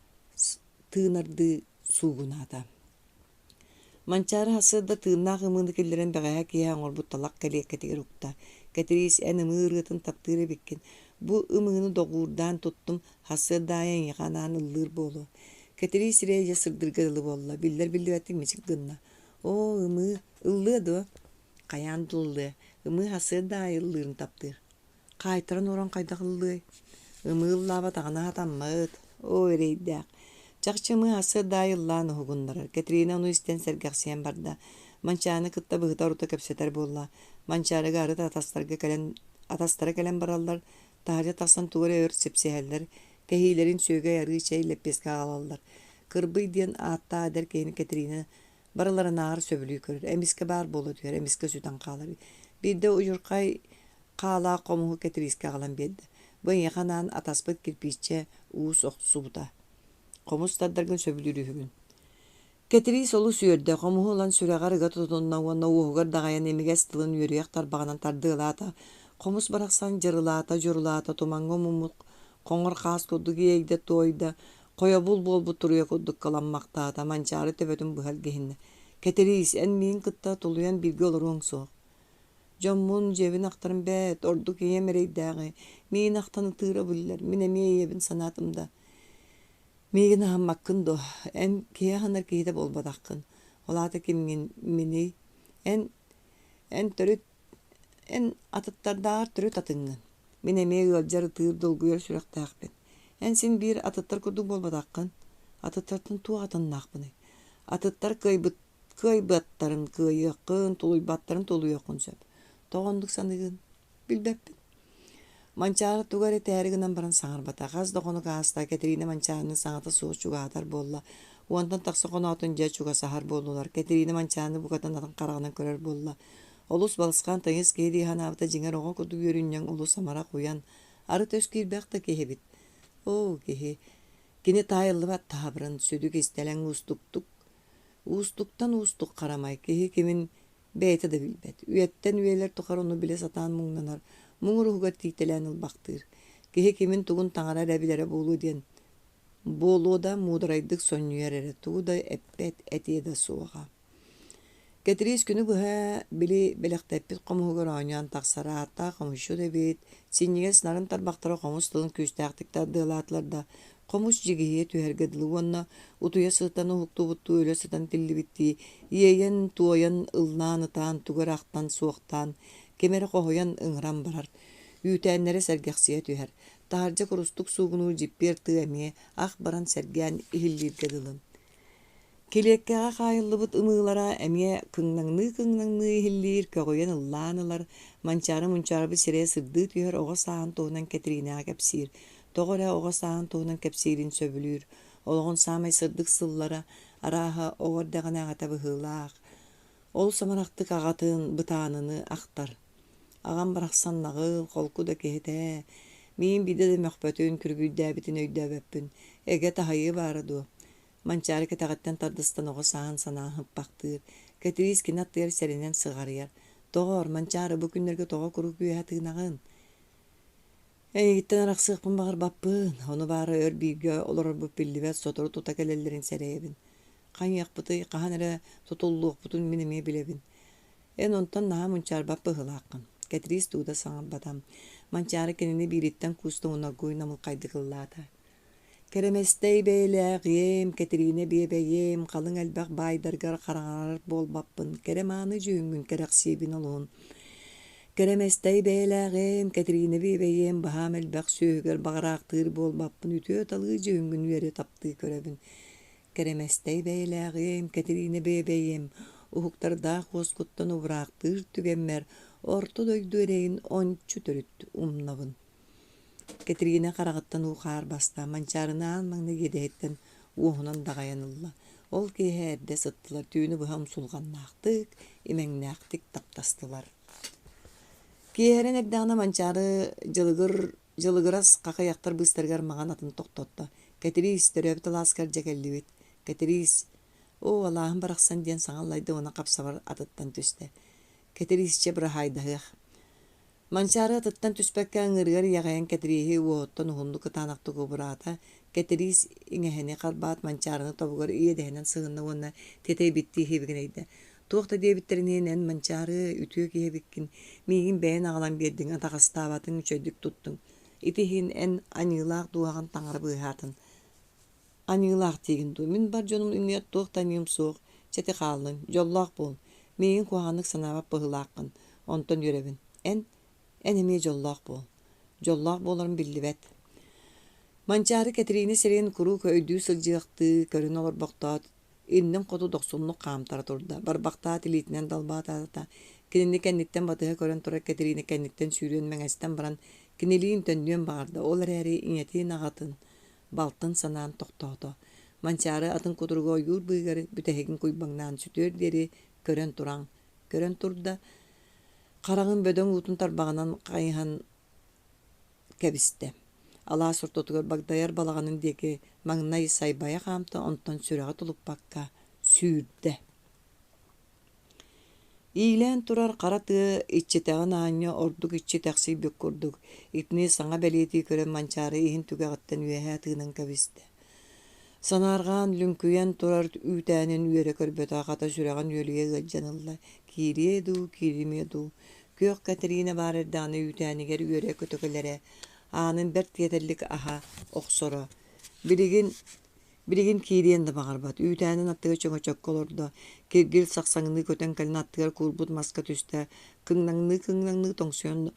тыынардыы суугунаата. Манчаары сарсыарда тыыннаах ымыыны киллэрэн бэҕэһээ киэһэ оҥорбут талах кэлиэккэтигэр укта. Кэтириис, эн ымыы ырыатын таптыыр эбиккин. Бу ымыыны доҕуурдаан туттум, сарсыарда аайы эйиэхэ анаан ыллыыр буолуо. Кэтириис сирэйэ дьэ сырдыырга дылы буолла, биллэр-биллибэттик мичик гынна. Оо, ымыы, ыллыа дуо? Хайаан да ыллыа, ымыы сарсыарда аайы ыллыырын таптыыр. Хаайтаран олорон хайдах ыллыай? Ымыы ыллаабатаҕына сатаммыт, оо, эрэйдээх. Чахчы ымыы сарсыарда аайы ыллаан уһугуннарар. Кэтириинэ ону истэн сэргэхсийэн барда. Манчааны кытта быһыта-орута кэпсэтэр буолла. Манчаарыга арыт атастарга кэлэн атастара кэлэн бараллар, таһырдьа тахсан тугу эрэ өр сипсиһэллэр, кэһиилэрин сүөгэй, арыы чэй, лэппиэскэ аҕалаллар. Кырбый диэн ааттаах эдэр киһини Кэтириинэ барыларынааҕар сөбүлүү көрөр, эмискэ баар буола түһэр, эмискэ сүтэн хаалар. Биирдэ удьурхай хаалаах хомуһу Кэтириискэ аҕалан биэрдэ. Бу эйиэхэ анаан атаспыт кирпииччэ уус охсубута. Хомус тардаргын сөбүлүүр үһүгүн. Кэтириис олус үөрдэ, хомуһу ылан сүрэҕэр ыга тутунна уонна уоһугар даҕайан имигэс тылын үөрүйэх тарбаҕынан тардыалаата. Хомус барахсан дьырылаата-дьурулаата, тумаҥҥа умуммут хоҥор хаас курдук иэйдэ-туойда, хойобул буолбут туруйа курдук кыламмахтаата, Манчаары төбөтүн быһа илгиһиннэ. «Кэтириис, эн миигин кытта тулуйан бииргэ олоруоҥ суох. Дьоммун, дьиэбин ахтарым бээт, ордук ийэм эрэйдээҕи, миигин ахтан ытыыра биллэр, мин эмиэ ийэбин санаатым да, миигин аһыммаккын дуо? Эн киһи аһынар киһитэ буолбатаххын, ол аата кимҥин миний? Эн, эн төрүт, эн атыттардааҕар төрүт атыҥҥын. Мин эмиэ ыалдьар, ытыыр, долгуйар сүрэхтээхпин. Эн син биир атыттар курдук буолбатаххын. Атыттартан туох атыннаахпыный? Атыттар кыайбыт Кыайбаттарын кыайыаххын, тулуйбаттарын тулуйуоххун сөп. Тоҕо оннук саныыгын? Билбэппин. Манчаары тугу эрэ этээри гынан баран саҥарбата. Хас да хонук ааста, Кэтириинэ Манчаарыны саҥата суох чугаһатар буолла. Уонтан тахса хоноотун дьэ чугасаһар буоллулар. Кэтириинэ Манчаарыны букатын атын хараҕынан көрөр буолла. Олус балысхан тыйыс киһи дии санаабыта дьиҥэр оҕо курдук үөрүнньэҥ, олус амарах, уйан, арыт өс киирбэх да киһи эбит. Оо, киһи! Кини таайыллыбат таабырын, сүдү кистэлэҥ уустуктук Уустуктан уустук харамай киһи кимин бэйэтэ да билбэт, үйэттэн үйэлэр тухары ону билэ сатаан муҥнанар, муҥур уһугар тиийтэлээн ылбахтыыр. Киһи кимин-тугун таҥара эрэ билэрэ буолуо диэн буолуо да муударайдык сонньуйар эрэ, тугу да эппэт, этиэ да суоҕа. Кэтириис күнү быһа били бэлэхтэппит хомуһугар оонньоон тахсар ааттаах хомусчут эбит, синньигэс нарын тарбахтара хомус тылын күүстээхтик тардыалаатылар да, хомус дьигиһийэ түһэргэ дылы уонна утуйа сытан уһуктубуттуу өлө сытан тиллибиттии иэйэн-туойан, ыллаан-ытаан, тугу эрэ ахтан-суохтаан, ким эрэ хоһуйан ыҥыран барар. Үүтээннэрэ сэргэхсийэ түһэр. Таһырдьа курустук суугунуур дьиппиэр тыа эмиэ ах баран сэргээн иһиллииргэ дылы. Килиэккэҕэ хаайыллыбыт ымыылара эмиэ кыҥнаҥныы-кыҥнаҥныы иһиллиир, көҕүйэн ыллаан ылар, Манчаары мунчаарбыт сирэйэ сырдыы түһэр оҕо сааһын туһунан Кэтириинэҕэ кэпсиир. Тоҕо эрэ оҕо сааһын туһунан кэпсиирин сөбүлүүр. Олоҕун саамай сырдык сыллара, арааһа, оҕо эрдэҕинээҕитэ быһыылаах. Ол самарахтык аҕатын, Бытааныны ахтар. Аҕам барахсан наҕыл, холку да киһи этэ ээ. Миигин биирдэ да мөхпөтүн, күргүйдээбитин өйдөөбөппүн. Эгэ таһыйыы баара дуо? Манчаары кэтэҕиттэн тардыстан оҕо сааһын санаан ыппахтыыр, Кэтириис кини аттыгар сэрэнэн сыҕарыйар: «Доҕоор, Манчаары, бу күннэргэ тоҕо куруук үөһэ тыынаҕын? Эйигиттэн арахсыахпын баҕарбаппын, ону баара өр бииргэ олорорбут биллибэт, сотору тута кэлэллэрин сэрэйэбин. Хайыахпытый, хаһан эрэ тутуллуохпутун мин эмиэ билэбин. Эн онтон наһаа мунчаарбат быһыылааххын» Кэтириис тугу да саҥарбата. Манчаары кинини биириттэн кууста уонна оргууй намылхайдык ыллаата. Кэрэмэстэй бэйэлээҕиэм, Кэтириинэ биэбэйиэм, халыҥ элбэх баайдаргар хараҥарар буолбаппын, кэрэ-мааны дьүһүҥҥүн кэрэхсиибин олуһун. Кэрэмэстэй бэйэлээҕиэм, Кэтириинэ биэбэйиэм, баһаам элбэх сүөһүгэр баҕараахтыыр буолбаппын, үтүө-талыы дьүһүҥҥүн үөрэ таптыы көрөбүн. Кэрэмэстэй бэйэлээҕиэм, Кэтириинэ биэбэйиэм, уһуктардаах уоскуттан убураахтыыр түгэммэр орто дойду эрэйин ончу төрүт умнабын. Кэтириинэ хараҕыттан уу-хаар баста, Манчаарыны аан маҥнай иэдэһиттэн уоһунан даҕайан ылла. Ол киэһэ эрдэ сыттылар, түүнү быһа умсулҕаннаахтык, имэҥнээхтик таптастылар. Киэһэрэн эрдэҕинэ Манчаары дьылыгыр, дьылыгырас хахыйахтар быыстарыгар маҥан атын тохтотто. «Кэтириис, төрөөбүт алааскар дьэ кэллибит. Кэтириис, оо, алааһым барахсан» диэн саҥа аллайда уонна хапсабар атыттан түстэ. Кэтириисчэ быраһаайдаһыах Манчаары атыттан түспэккэ ыҥырыгар иэҕэйэн Кэтирииһи уоһуттан уһуннук кытаанахтык убураата. Кэтириис иҥэһэни харбаат Манчаарыны тобугар иэдэһинэн сыһынна уонна тиэтэйбиттии сибигинэйдэ: «Туох да диэбиттэрин иһин эн, Манчаары, үтүө киһи эбиккин, миигин бэйэн аҕалан биэрдиҥ, атаҕастаабатыҥ, үчүгэйдик туттуҥ. Ити иһин эн аньыылаах дууһаҕын таҥара быыһаатын. Аньыылаах диигин дуу, мин бар дьонум иннигэр туох да аньыым суох, чэ ити хааллын, дьоллоох буол, миигин куһаҕаннык санаабат быһыылааххын, онтон үөрэбин. Эн, эн эмиэ дьоллоох буол. Дьоллоох буоларым биллибэт. Манчаары Кэтириинэ сирэйин куруук өйдүү сылдьыахтыы көрөн олорбохтоот, иннин хоту дохсуннук хаамтара турда, барбахтаат илиитинэн далбаатаата, кинини кэнниттэн батыһа көрөн турар Кэтириинэ кэнниттэн сүүрүөн мэҥэстэн баран кинилиин төннүөн баҕарда, ол эрээри ийэтин аҕатын балтын санаан тохтоото. Манчаары атын кутуруга ойуур быыһыгар бүтэһигин куйбаҥнаан сүтүөр диэри көрөн туран, көрөн турда, хараҕын бөдөҥ уутун тарбаҕынан хайыһан кэбистэ. Алаас ортотугар багдайар балаҕанын диэки маҥнай сайбайа хаамта, онтон сүрэҕэ тулуппакка сүүрдэ. Иилээн турар хара тыа иччитэҕин аанньа ордук иччитэхсийбит курдук, итини саҥа бэлиэтии көрөн Манчаары иһин түгэҕиттэн үөһэ тыынан кэбистэ. Санаарҕаан лүҥкүйэн турар үүтээнин үөрэ көрбөтө, хата сүрэҕин үөлүйэ ыалдьан ылла, киириэ дуу, кииримиэ дуу, Күөх Кэтириинэ баар эрдэҕинэ үүтээнигэр үөрэ-көтө кэлэрэ, аанын бэрт тиэтэллик аһа охсоро. Билигин Билигин киириэн да баҕарбат, үүтээнин аттыгар чөҥөчөккө олордо, киргил сахсаҥныы көтөн кэлэн аттыгар куурбут маска түстэ, кыҥнаҥныы-кыҥнаҥныы тоҥсуйан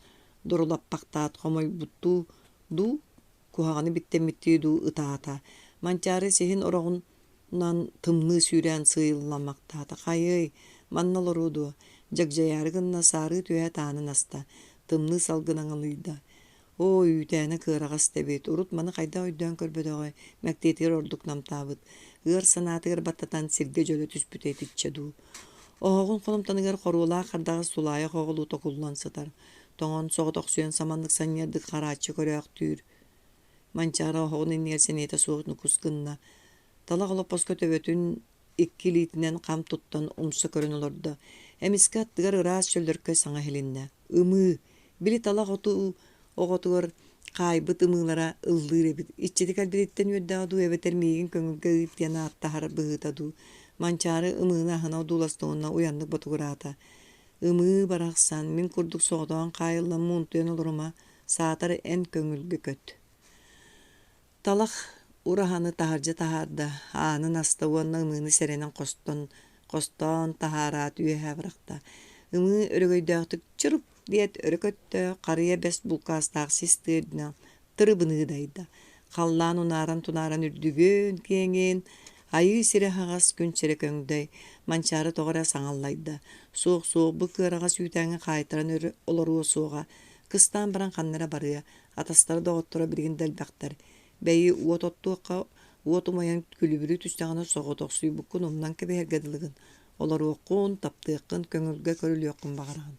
дурулаппахтаат хомойбуттуу дуу, куһаҕаны биттэммиттии дуу ытаата. Манчаары сиһин ороҕунан тымныы сүүрээн сыыйылламмахтаата. Хайыай, манна олоруо дуо, дьагдьайаары гынна, саарыы түһээт аанын аста, тымныы салгын аҥылыйда. Оо, үүтээнэ кыараҕас да эбит, урут маны хайдах өйдөөн көрбөтөҕөй, мэктиэтигэр ордук намтаабыт, ыар санаатыгар баттатан сиргэ дьөлө түспүтэ итиччэ дуу. Оһоҕун холумтаныгар хоруолаах хардаҕас тулаайах оҕолуу токуллан сытар, тоҥон соҕотохсуйан саманнык санньыардык харааччы көрөөхтүүр. Манчаары оһоҕун иннигэр сэниэтэ суох нукус гынна, талах олоппоско төбөтүн икки илиитинэн хам туттан умса көрөн олордо. Эмискэ аттыгар ыраас чөллөркөй саҥа иһилиннэ: «Ымыы, били талах оту оҕотугар хаайбыт ымыылара ыллыыр эбит. Иччитэ кэлбититтэн үөрдэҕэ дуу эбэтэр миигин көҥүлгэ ыыт диэн ааттаһар быһыыта дуу?» Манчаары ымыыны аһына одууласта уонна уйаннык ботугураата: «Ымыы барахсан, мин курдук соҕотоҕун хаайыллан муунтуйан олорума, саатар эн көҥүлгэ көт» Талах ураһаны таһырдьа таһаарда, аанын аста уонна ымыыны сэрэнэн хостон, хостоон таһаараат үөһэ бырахта. Ымыы өрөгөйдөөхтүк чырып диэт өрө көттө, харыйа бэс булкаастаах сис тыа үрдүнэн тырыбыныы дайда. Халлаан унааран-тунааран үрдүгүн, киэҥин, айыы сирэ аһаҕас, күн сирэ көҥдөй, Манчаары тоҕо эрэ саҥаллайда. Суох-суох, бу кыараҕас үүтээҥҥэ хаайтаран өр олоруо суоҕа, кыстаан баран ханна эрэ барыа, Атастара-доҕотторо билигин да элбэхтэр. Бэйи, уот оттуохха, уот умайан күлүбүрүү түстэҕинэ соҕотохсуйбуккун умнан кэбиһэргэ дылыгын. Олоруоххун, таптыаххын, көҥүлгэ көрүлүөххүн баҕараҕын.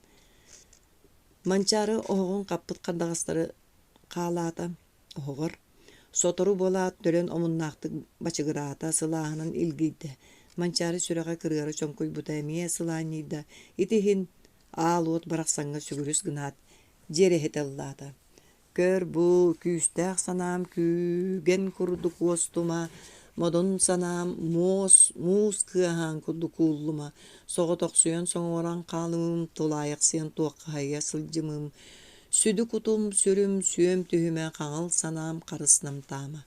Манчаары оһоҕун хаппыт хардаҕастары хаалаата, оһоҕор. Сотору буолаат, төлөн омуннаахтык бачыгыраата, сылааһынан илгийдэ. Манчаары сүрэҕэ кырыара чоҥкуйбута эмиэ сылаанньыйда. Ити иһин аал уот барахсаҥҥа сүгүрүс гынаат, дьиэрэһитэ ыллаата: «Көр бу, күүстээх санаам күүгэн курдук уостума, модун санаам муос муус кыаһаан курдук ууллума, соҕотохсуйан соҥуоран хаалымым, тулаайахсыйан туоххаһыйа сылдьымым, сүдү кутум, сүрүм, сүөм түһүмэ, хаҥыл санаам харыс намтаама».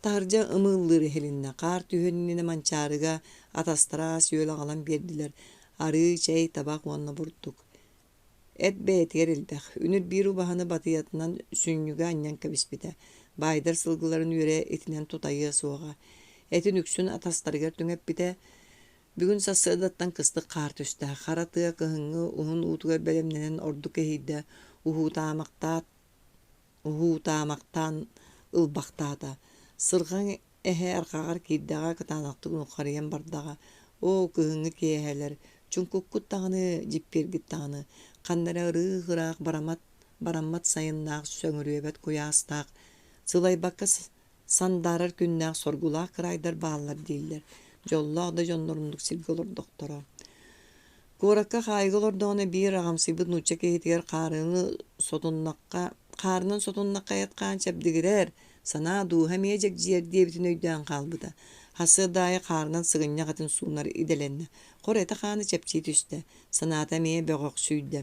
Таһырдьа ымыыллыыр иһилиннэ, хаар түһүөн иннинэ Манчаарыга атастара ас-үөл аҕалан биэрдилэр: арыы, чэй, табах уонна бурдук. Эт бэйэтигэр элбэх, үнүр биир убаһаны батыйатынан сүнньүгэ анньан кэбиспитэ, баайдар сылгыларын үөрэ итинэн тутайыа суоҕа. Этин үксүн атастарыгар түҥэппитэ. Бүгүн сарсыардаттан кыстык хаар түстэ, хара тыа кыһыҥҥы уһун уутугар бэлэмнэнэн ордук иһийдэ, уһуутаамахтаат уһуутаамахтаан ылбахтаата. Сырҕаҥ эһэ арҕаҕар киирдэҕэ кытаанахтык нухарыйан бардаҕа. Оо, кыһыҥҥы киэһэлэр, чуҥкуккут даҕаны, дьиппиэргит даҕаны, ханна эрэ ырыых-ыраах барамат, бараммат сайыннаах, сөҥүрүөбэт куйаастаах, сылайбакка сандаарар күннээх соргулаах кыраайдар бааллар дииллэр. Дьоллоох да дьоннор оннук сиргэ олордохторо. Куоракка хаайыыга олордоҕуна биир аҕамсыйбыт нуучча киһитигэр хаарыаны сотуннахха, хаарынан сотуннахха эт-хаан чэбдигирэр, санаа дууһа эмиэ дьэгдьийэр диэбитин өйдөөн хаалбыта. Сарсыарда аайы хаарынан сыгынньах этин суунар идэлэннэ. Хор этэ-хаана чэпчии түстэ, санаата эмиэ бөҕөхсүйдэ.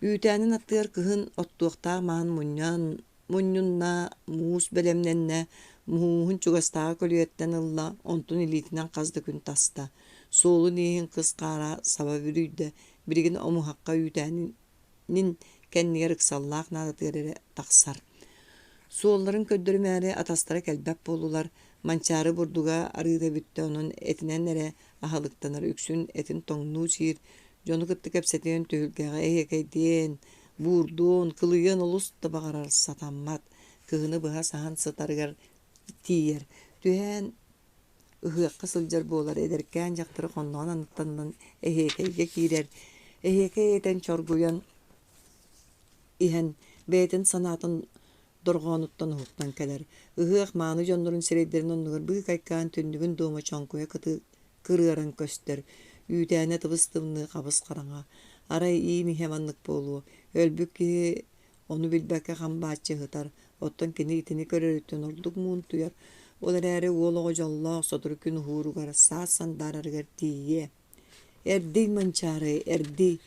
Үүтээнин аттыгар кыһын оттуохтаах маһын мунньан мунньунна, муус бэлэмнэннэ, мууһун чугастааҕы көлүйэттэн ылла, онтун илиитинэн хас да күн таста. Суолун-ииһин кыс хаара саба бүрүйдэ, билигин омуһахха үүтээнин кэннигэр ыксаллаах наадатыгар эрэ тахсар. Суолларын көрдөрүмээри атастара кэлбэт буоллулар, Манчаары бурдуга арыыта бүттэ, онон этинэн эрэ аһылыктанар, үксүн этин тоҥнуу сиир, дьону кытта кэпсэтиэн, түһүлгэҕэ эһиэкэйдиэн, буурдуон, кылыйыан олус да баҕарар сатаммат, кыһыны быһа саһан сытарыгар тиийэр. Түһээн ыһыахха сылдьар буолар, эдэркээн дьахтары хонноҕун анныттан эһиэкэйгэ киирэр, эһиэкэй этэн чоргуйан иһэн бэйэтин санаатын дорҕоонуттан уһуктан кэлэр. Ыһыах мааны дьоннорун сирэйдэрин оннугар быыкайкаан түннүгүн дуома чоҥкуйа кытыы кырыаран көстөр, үүтээнэ тыбыс-тымныы хабыс-хараҥа. Арай иин иһэ маннык буолуо, өлбүт киһи ону билбэккэ хам бааччы ыһытар, оттон кини итини көрөрүттэн ордук муунтуйар, ол эрээри уол оҕо дьоллоох сотору күн уһууругар, саас сандаарарыгар тиийиэ. Эрдий, Манчаары, эрдий!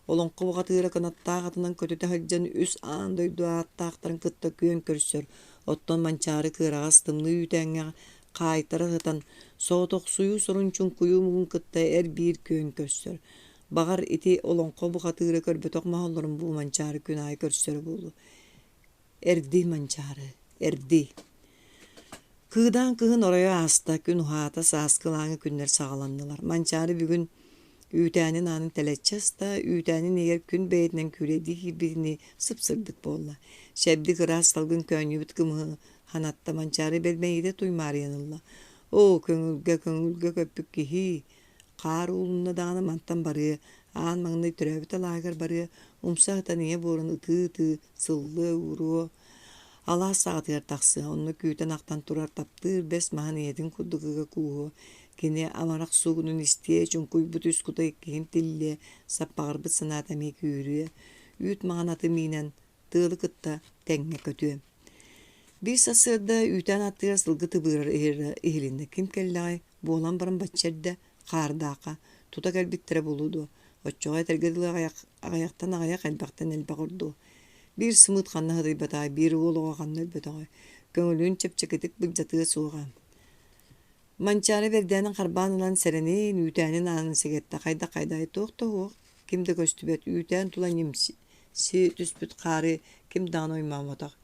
Олоҥхо бухатыыра кынаттаах атынан көтүтэ сылдьан үс аан дойду ааттаахтарын кытта күөн көрсөр, оттон Манчаары кыараҕас тымныы үүтээҥҥэ хаайтара сытан, соҕотохсуйуу сорун чуҥкуйуу муҥун кытта эр-биир күөн көрсөр. Баҕар, ити олоҥхо бухатыыра көрбөтөх моһоллорун бу Манчаары күн аайы көрсөрө буолуо. Эрдий, Манчаары, эрдий! Кыыдаан кыһын оройо ааста, күн уһаата, сааскы ылааҥы күннэр саҕаланнылар. Манчаары бүгүн үүтээнин аанын тэлэччи аста, үүтээнин иһигэр күн бэйэтинэн күүлэйдии киирбитинии сып-сырдык буолла. Чэбдик ыраас салгын көөнньүбүт кымыһы ханатта, Манчаары бэл мэйиитэ туймаарыйан ылла. Оо, көҥүлгэ, көҥүлгэ көппүт киһии! Хаар уулунна даҕаны мантан барыа, аан маҥнай төрөөбүт алааһыгар барыа, умса сытан ийэ буорун ытыы-ытыы сыллыа-ууруо, алаас саҕатыгар тахсыа, онно күүтэн-ахтан турар таптыыр бэс маһын ийэтин курдук ыга кууһуо, кини амарах суугунун истиэ, чуҥкуйбут үс кута иккиһин тиллиэ, саппаҕырбыт санаата эмиэ күүрүө, үүт маҥан аты миинэн тыалы кытта тэҥҥэ көтүө. Биир сарсыарда үүтээн аттыгар сылгы тыбыырар иһилиннэ. Ким кэллэҕэй, буолан баран бачча эрдэ хаардаахха тута кэлбиттэрэ буолуо дуо, оччоҕо этэргэ дылы аҕыйахтан аҕыйах, элбэхтэн элбэх ордуо. Биир сымыыт ханна сытыйбатаҕай, биир уол оҕо ханна өлбөтөҕөй, көҥүлүн чэпчэкитик былдьатыа суоҕа. Манчаары бэрдээнин харбаан ылан сэрэнин, үүтээнин аанын сэгэттэ, хайдах-хайдай туох да суох, ким да көстүбэт, үүтээн тула ньимси түспүт хаары ким даҕаны оймоомотох.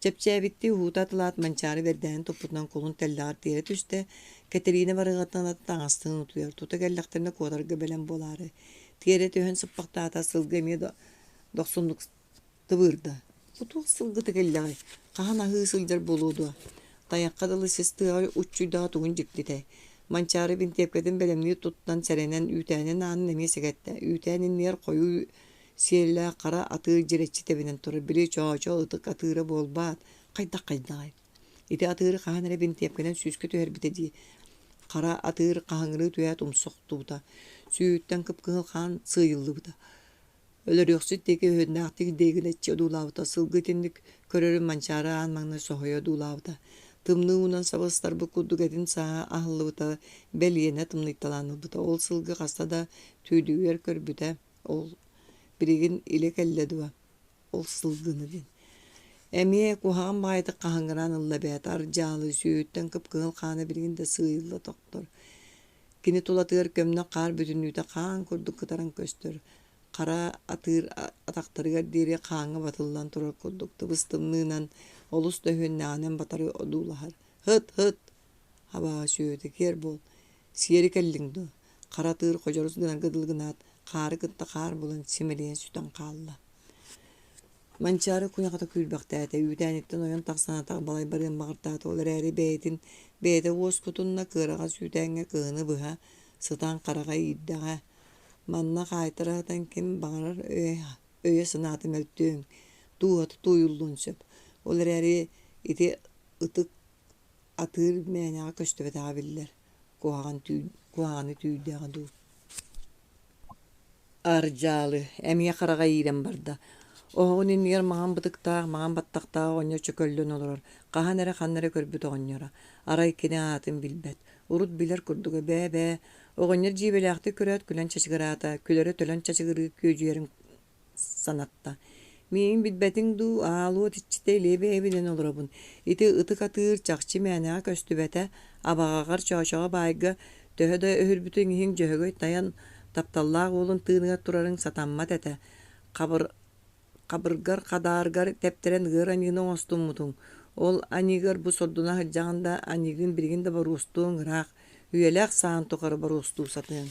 Чэпчээбиттии уһуута атылаат Манчаары бэрдээнин туппутунан кулун тэллэҕэр тиэрэ түстэ, Кэтириинэ барыаҕыттан таҥастыын утуйар, тута кэллэхтэринэ куотарга бэлэм буолаары. Тиэрэ түһэн сыппахтаата, сылгы эмиэ дохсуннук тыбыырда. Бу туох сылгыта кэллэҕэй, хаһан аһыы сылдьар буолуо дуо? Тайахха дылы сис тыаҕа уччуйдаҕа тугун дьиктитэй? Манчаары бинтиэпкэтин бэлэмнии туттан сэрэнэн үүтээнин аанын эмиэ сэгэттэ. Үүтээн иннигэр хойуу сиэллээх хара атыыр дьирэччи тэбинэн турар, били чоочо ытык атыыра буолбаат, хайдах-хайдаҕай? Ити атыыры хаһан эрэ бинтиэпкэнэн сүүскэ түһэрбитэ дии. Хара атыыр хаһыҥырыы түһээт умса охтубута, сүүһүттэн кып-кыһыл хаан сыыйыллыбыта. Өлөрүөхсүт диэки өһүөннээхтик диэгинэччи одуулаабыта, сылгы итинник көрөрүн Манчаары аан маҥнай соһуйа одуулаабыта. Тымныы уунан саба ыстарбыт курдук этин сааһа аһыллыбыта, бэл иэнэ тымныйталаан ылбыта. Ол сылгы хаста да түүлүгэр көрбүтэ, ол билигин илэ кэллэ дуо, ол сылгыны диэн. Эмиэ куһаҕан баҕайытык хаһыҥыраан ылла эбээт, ардьаалы сүүһүттэн кып-кыһыл хаана билигин да сыыйылла тохтор. Кини тулатыгар көмнөх хаар бүтүннүүтэ хаан курдук кытаран көстөр, хара атыыр атахтарыгар диэри хааҥҥа батыллан турар курдук тыбыс-тымныынан олус да өһүөннэҕинэн батары одуулаһар. «Һыт-һыт, абааһы сүөһүтэ киэр буол, сиэри кэллиҥ дуо?» Хара атыыр ходьорус гынарга дылы гынаат, хаары кытта хаар булан симэлийэн сүтэн хаалла. Манчаары куйахата күүрбэхтээтэ, үүтээниттэн ойон тахсан атах балай барыан баҕартаата, ол эрээри бэйэтин бэйэтэ уоскутунна, кыараҕас үүтээҥҥэ кыһыны быһа сытан хараҕа иирдэҕэ. Манна хаайтара сытан ким баҕарар өйө-санаата мөлтүөҥ, дууһата тууйуллуон сөп. Ол эрээри ити ытык атыыр мээнэҕэ көстүбэтэҕэ биллэр, куһаҕан куһаҕаны түүйдэҕэ дуу. Ардьаалы эмиэ хараҕа иирэн барда. Оһоҕун иннигэр маҥан бытыктаах, маҥан баттахтаах оҕонньор чөкөллөн олорор, хаһан эрэ ханна эрэ көрбүт оҕонньоро. Арай кини аатын билбэт. Урут билэр курдуга бээ-бээ. Оҕонньор дьиибэлээхтик көрөөт күлэн чачыгыраата, күлэрэ төлөн чачыгырыы күөдьүйэрин санатта. Миигин билбэтиҥ дуу, аал уот иччитэ илиэ бэйэбинэн олоробун. Ити ытык атыыр чахчы мээнэҕэ көстүбэтэ, абаҕаҕар Чоочоҕо баайга төһө да өһүрбүтүҥ иһин Дьөһөгөй тайан тапталлаах уолун тыыныгар турарыҥ сатаммат этэ. Хабыр хабыргар-хадааргар тэптэрэн ыар аньыыны оҥостуммутуҥ. Ол аньыыгар бу сордуна сылдьаҕын да, аньыыгын билигин да боруостуоҥ ыраах, үйэлээх саан тухары боруостуу сатыаҥ.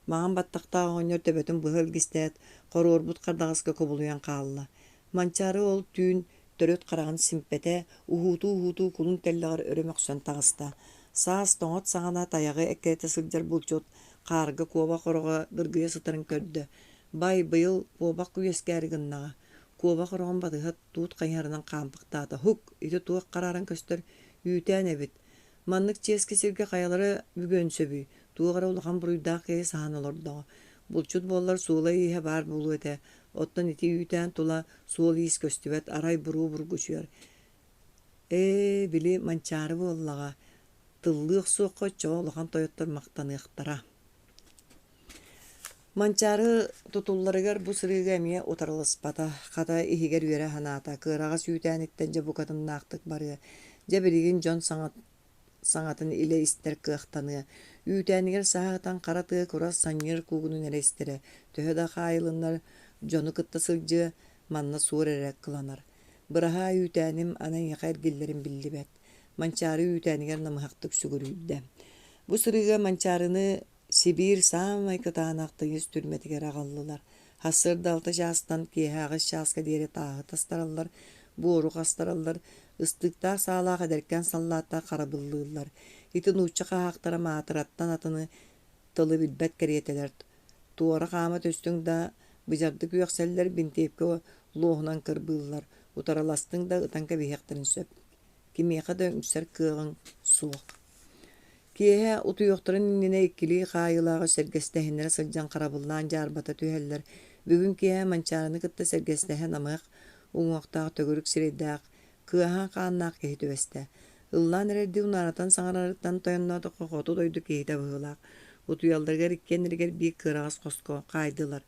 Маҥан баттахтаах оҕонньор төбөтүн быһа илгистээт, хоруорбут хардаҕаска кубулуйан хаалла. Манчаары ол түүн төрүт хараҕын симпэтэ, уһуутуу-уһуутуу кулун тэллэҕэр өрө мөхсөн таҕыста. Саас тоҥот саҕана тайаҕы эккирэтэ сылдьар булчут хаарга куобах ороҕо дыргыйа сытарын көрдө. Бай, быйыл куобах үөскээри гыннаҕа. Куобах ороҕун батыһа туут хайыһарынан хаампахтаата. Һук, ити туох харааран көстөр үүтээн эбит. Маннык чиэски сиргэ хайалара бүгүөн сөбүй, туох эрэ улахан буруйдаах киһи саһан олордоҕо. Булчут буоллар суола-ииһэ баар буолуо этэ, оттон ити үүтээн тула суол-иис көстүбэт, арай буруо бургучуйар. Ээ, били Манчаары буоллаҕа, тыллыы охсуохха оччоҕо улахан тойоттор махтаныахтара. Манчаары тутулларыгар бу сырыыга эмиэ утарыласпата, хата иһигэр үөрэ санаата, кыараҕас үүтээниттэн дьэ букатыннаахтык барыа, дьэ билигин дьон саҥатын илэ истэр кыахтаныа. Үүтээнигэр саһа сытан хара тыа курас санньыар куугунун эрэ истэрэ, төһө да хаайылыннар дьону кытта сылдьыа, манна суор эрэ кыланар. Быраһаай үүтээним аны эйиэхэ эргиллэрим биллибэт. Манчаары үүтээнигэр намыһахтык сүгүрүйдэ. Бу сырыыга Манчаарыны Сибиир саамай кытаанах тыйыс түрмэтигэр аҕаллылар. Сарсыарда алта чаастан киэһэ аҕыс чааска диэри тааһы тастараллар, буору хастараллар, ыстыыктаах саалаах эдэркээн саллааттар харабыллыыллар. Ити нуучча хаһаахтара маатыраттан атыны тылы билбэт кэриэтэлэр. Туора хаама түстүҥ да, быдьардык үөхсэллэр, бинтиэпкэ луоһунан кырбыыллар, утарыластыҥ да ытан кэбиһиэхтэрин сөп. Кимиэхэ да үҥсэр кыаҕыҥ суох. Киэһэ утуйуохтарын иннинэ иккилии хаайыылааҕы сэргэстэһиннэрэ сылдьан харабыллаан дьаарбата түһэллэр. Бүгүн киэһэ Манчаарыны кытта сэргэстэһэ намыһах уҥуохтаах төгүрүк сирэйдээх, кыаһаан хааннаах киһи түбэстэ. Ыллаан эрэрдии унааратан саҥарарыттан тойонноотоххо хоту дойду киһитэ быһыылаах. Утуйалларыгар иккиэннэригэр биир кыараҕас хоско хаайдылар.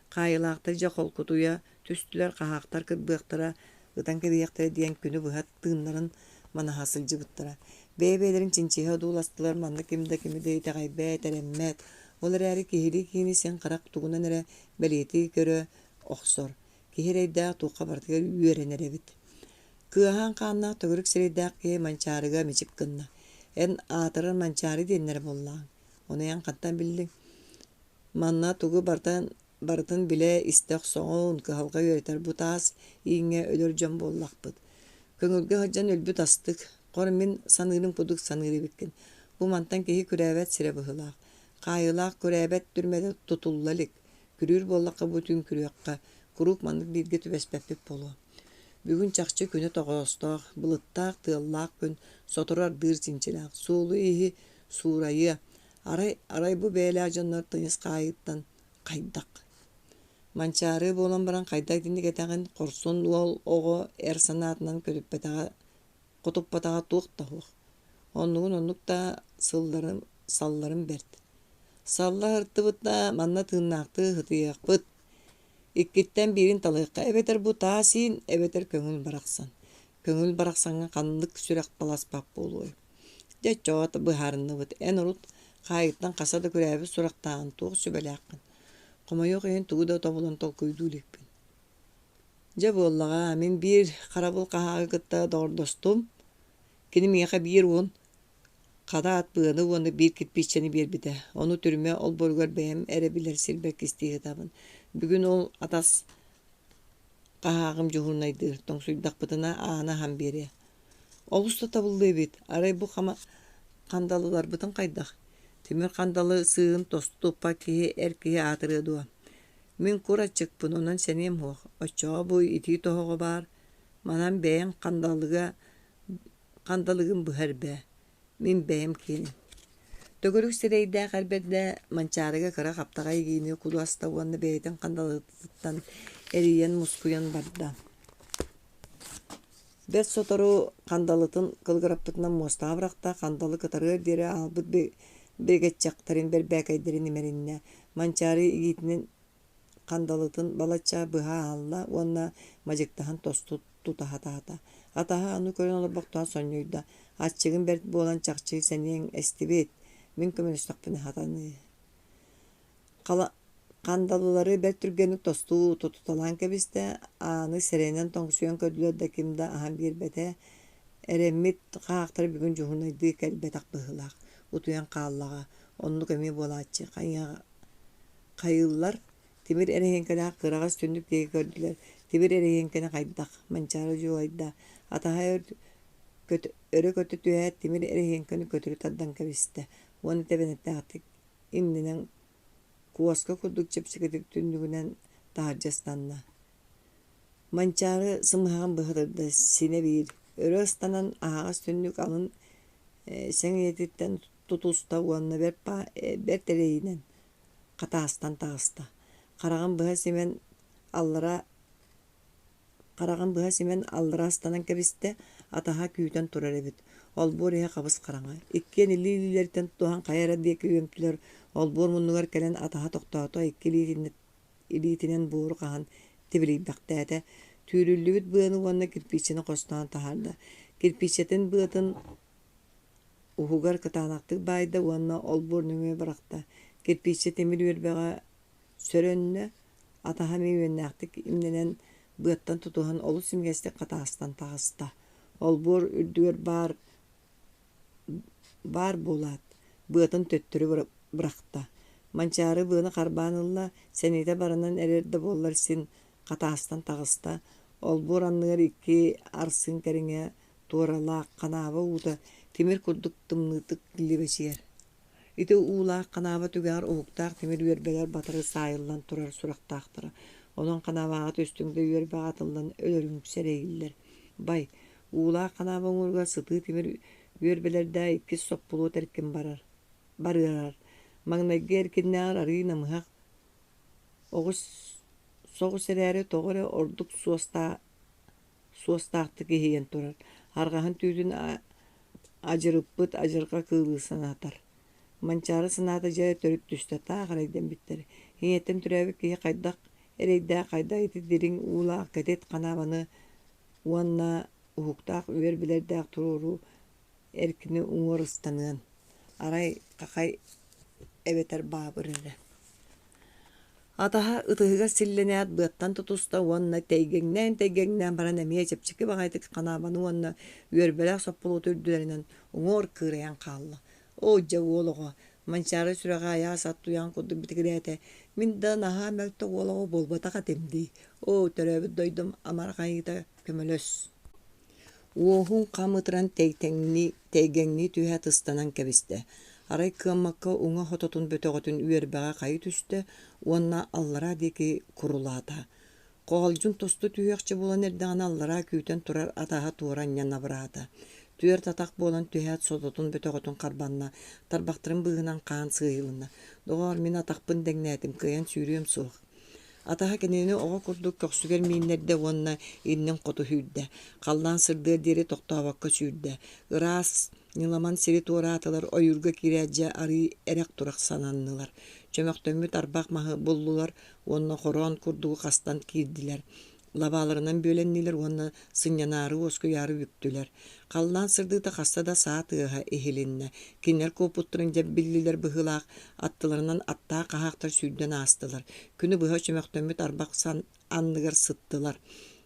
Хаайыылаахтар дьэ холкутуйа түстүлэр, хаһаахтар кырбыахтара, ытан кэбиһиэхтэрэ диэн күнү быһа тыыннарын манаһа сылдьыбыттара. Бэйэ-бэйэлэрин чинчиһэ одууластылар, манна ким да кими да итэҕэйбэт, эрэммэт. Ол эрээри киһилии киһини син харах тугунан эрэ бэлиэтии көрө охсор. Киһи эрэйдээх туохха барытыгар үөрэнэр эбит. Кыаһаан хааннаах төгүрүк сирэйдээх киһи Манчаарыга мичик гынна. Эн аатырар Манчаары диэннэрэ буоллаҕыҥ. Ону эн хантан биллиҥ? Манна тугу барытын барытын билэ, истэ охсоҕун, кыһалҕа үөрэтэр бу таас ииҥҥэ өлөр дьон буоллахпыт. Көҥүлгэ сылдьан өлбүт астык, хор мин саныырым курдук саныыр эбиккин. Бу мантан киһи күрээбэт сирэ быһыылаах. Хаайыылаах күрээбэт түрмэтэ тутулла илик. Күрүүр буоллахха бу түүн күрүөххэ, куруук маннык бииргэ түбэспэппит буолуо. Бүгүн чахчы күнэ тоҕоостоох, былыттаах, тыаллаах күн, сотору ардыыр чинчилээх, суолу-ииһи суурайыа. Арай, арай бу бэйэлээх дьоннор тыйыс хаайыыттан хайдах? Манчаары буолан баран хайдах итинник этэҕин, хорсун уол оҕо эр санаатынан көтүппэтэҕэ, хотуппатаҕа туох да суох. Оннугун оннук да сылларым, салларым бэрт. Салла сыртыбыт да манна тыыннаахтыы сытыйыахпыт. Иккиттэн биирин талыахха эбэтэр бу таас иин, эбэтэр көҥүл барахсан. Көҥүл барахсаҥҥа ханнык сүрэх таласпат буолуой? Дьэ, оччоҕо быһаарынныбыт. Эн урут хаайыттан хаса да күрээбит сурахтааҕын туох сүбэлээххин? Хомойуох иһин тугу да тобулан толкуйдуу иликпин. Дьэ буоллаҕа, мин биир харабыл хаһаагы кытта доҕордостум. Кини миэхэ биир уон хата ат быаны уонна биир кирпииччэни биэрбитэ. Ону түрмэ олборугар бэйэм эрэ билэр сирбэр кистии сытабын. Бүгүн ол атас хаһааҕым дьуһуурунайдыыр, тоҥсуйдахпытына ааны аһан биэриэ. Олус да табыллыы эбит, арай бу хандалыларбытын хайдах? Тимир хандалы сыыһын тосту туппат киһи эр киһи аатырыа дуо? Мин кур аччыкпын, онон сэниэм суох. Оччоҕо бу итии тоһоҕо баар, манан бэйэҥ хандалыга хандалыгын быһа эрбээ. Мин бэйэм киэним. Төгүрүк сирэйдээх эр бэрдэ Манчаарыга кыра хаптаҕай игиини кулуаста уонна бэйэтин хандалытыттан эрийэн мускуйан барда. Бэрт сотору хандалытын кылгыраппытынан муостаҕа бырахта, хандалы кытарыар диэри аалбыт бигэччэхтэрин бэрбээкэйдэрин имэриннэ. Манчаары игиитинэн хандалытын балачча быһа аалла уонна мадьыктаһан тосту тута сатаата. Атаһа аны көрөн олорбохтоон сонньуйда: «Аччыгын бэрт буолан чахчы сэниэҥ эстибит, мин көмөлөстөхпүнэ сатаныы» Хандалылары бэрт түргэнник тосту тутуталаан кэбистэ, ааны сэрэнэн тоҥсуйан көрдүлэр да ким да аһан биэрбэтэ. Эрэммит хаһаахтара бүгүн дьуһунайдыы кэлбэтэх быһыылаах, утуйан хааллаҕа, оннук эмиэ буолааччы хайыыллар Тимир эрэһиэҥкэлээх кыараҕас түннүк диэки көрдүлэр, тимир эрэһиэҥкэни хайдах, Манчаары дьулайда, атаһа өрө көтө түһээт тимир эрэһиэҥкэни көтүрү тардан кэбистэ уонна тэбэнэттээхтик иннинэн куоска курдук чэпчэкитик түннүгүнэн таһырдьа ыстанна. Манчаары сымыһаҕын быһа тарда, синэ биир, өрө ыстанан аһаҕас түннүк алын сэҥийэтиттэн тутуста уонна бэрт эрэйинэн хатаастан таҕыста. Хараҕын быһа симэн аллара Хараҕын быһа симэн аллара ыстанан кэбистэ, атаһа күүтэн турар эбит. Олбуор иһэ хабыс-хараҥа. Иккиэн илии-илиилэриттэн тутуһан хайа эрэ диэки үөмтүлэр. Олбуор муннугар кэлэн атаһа тохтоото, икки илиитинэн буору хаһан тибилийбэхтээтэ. Түүрүллүбүт быаны уонна кирпииччэни хостоон таһаарда. Кирпииччэтин быатын уһугар кытаанахтык баайда уонна олбуор нөҥүө бырахта. Кирпииччэ тимир үөрбэҕэ сөрөннө, атаһа эмиэ үөннээхтик имнэнэн, быаттан тутуһан олус имигэстик хатаастан таҕыста. Олбуор үрдүгэр баар баар буолаат, быатын төттөрү бырахта. Манчаары быаны харбаан ылла, сэниэтэ баранан эрэр да буоллар син хатаастан таҕыста. Олбуор анныгар икки арсыын кэриҥэ туоралаах ханааба уута тимир курдук тымныытык либэчийэр. Ити уулаах ханааба түгэҕэр уһуктаах тимир үөрбэлэр батары саайыллан турар сурахтаахтара. Онон ханаабаҕа түстүҥ да үөрбэҕэ атыллан өлөрүҥ сэрэйиллэр. Бай, уулаах ханааба уҥуоругар сытыы тимир үөрбэлэрдээх иккис соппулуот эркин барар, барыарар. Маҥнайгы эркиннээҕэр арыый намыһах оҕус соҕус эрээри тоҕо эрэ ордук суостаах суостаахтык иһийэн турар, арҕаһын түүтүн адьырыппыт адьырҕа кыылы санатар. Манчаары санаата дьэ төрүт түстэ, таах эрэйдэммиттэр. Ийэттэн төрөөбүт киһи хайдах эрэйдээх хайдах ити дириҥ уулаах кэтит ханаабаны уонна уһуктаах үөр билэрдээх туруору эркини уҥуор ыстаныан, арай хахай эбэтэр баабыр эрэ. Атаһа ытыһыгар силлэнээт быаттан тутуста уонна тэйгэҥнээн-тэйгэҥнээн баран эмиэ чэпчэки баҕайытык ханаабаны уонна үөрбэлээх соппулуоту үрдүлэринэн уҥуор кыырайан хаалла. Оо, дьэ уол оҕо, Манчаары сүрэҕэ айаас ат туйаҕын курдук битигирээтэ. Мин да наһаа мөлтөх уол оҕо буолбатах этим дии. Оо, төрөөбүт дойдум амарах айыыта көмөлөс. Уоһун хам ытыран тэйгэҥнии түһээт ыстанан кэбистэ, арай кыаммакка уҥа хототун бөтөҕөтүн үөрбэҕэ хайы түстэ уонна аллараа диэки курулаата. Хоҕолдьун тосту түһүөхчэ буолан эрдэҕинэ аллараа күүтэн турар атаһа туора анньан абыраата. Түөрт атах буолан түһээт сототун бөтөҕөтүн харбанна, тарбахтарын быыһынан хаан сыыйылынна. «Доҕоор, мин атахпын дэҥнээтим, кыайан сүүрүөм суох» Атаһа кинини оҕо курдук көхсүгэр мииннэрдэ уонна иннин хоту сүүрдэ, халлаан сырдыар диэри тохтообокко сүүрдэ. Ыраас, ньыламан сири туораатылар, ойуурга киирээт дьэ арыый эрэх-турах сананнылар. Чөмөхтөммүт арбах маһы буллулар уонна хороон курдугу хастан киирдилэр. Лабааларынан бүөлэннилэр уонна сынньанаары уоскуйаары бүктүлэр. Халлаан сырдыыта хаста да саа тыаһа иһилиннэ. Кинилэр куоппуттарын дьэ биллилэр быһыылаах, аттыларынан аттаах хаһаахтар сүүрдэн аастылар. Күнү быһа чөмөхтөммүт арбах анныгар сыттылар.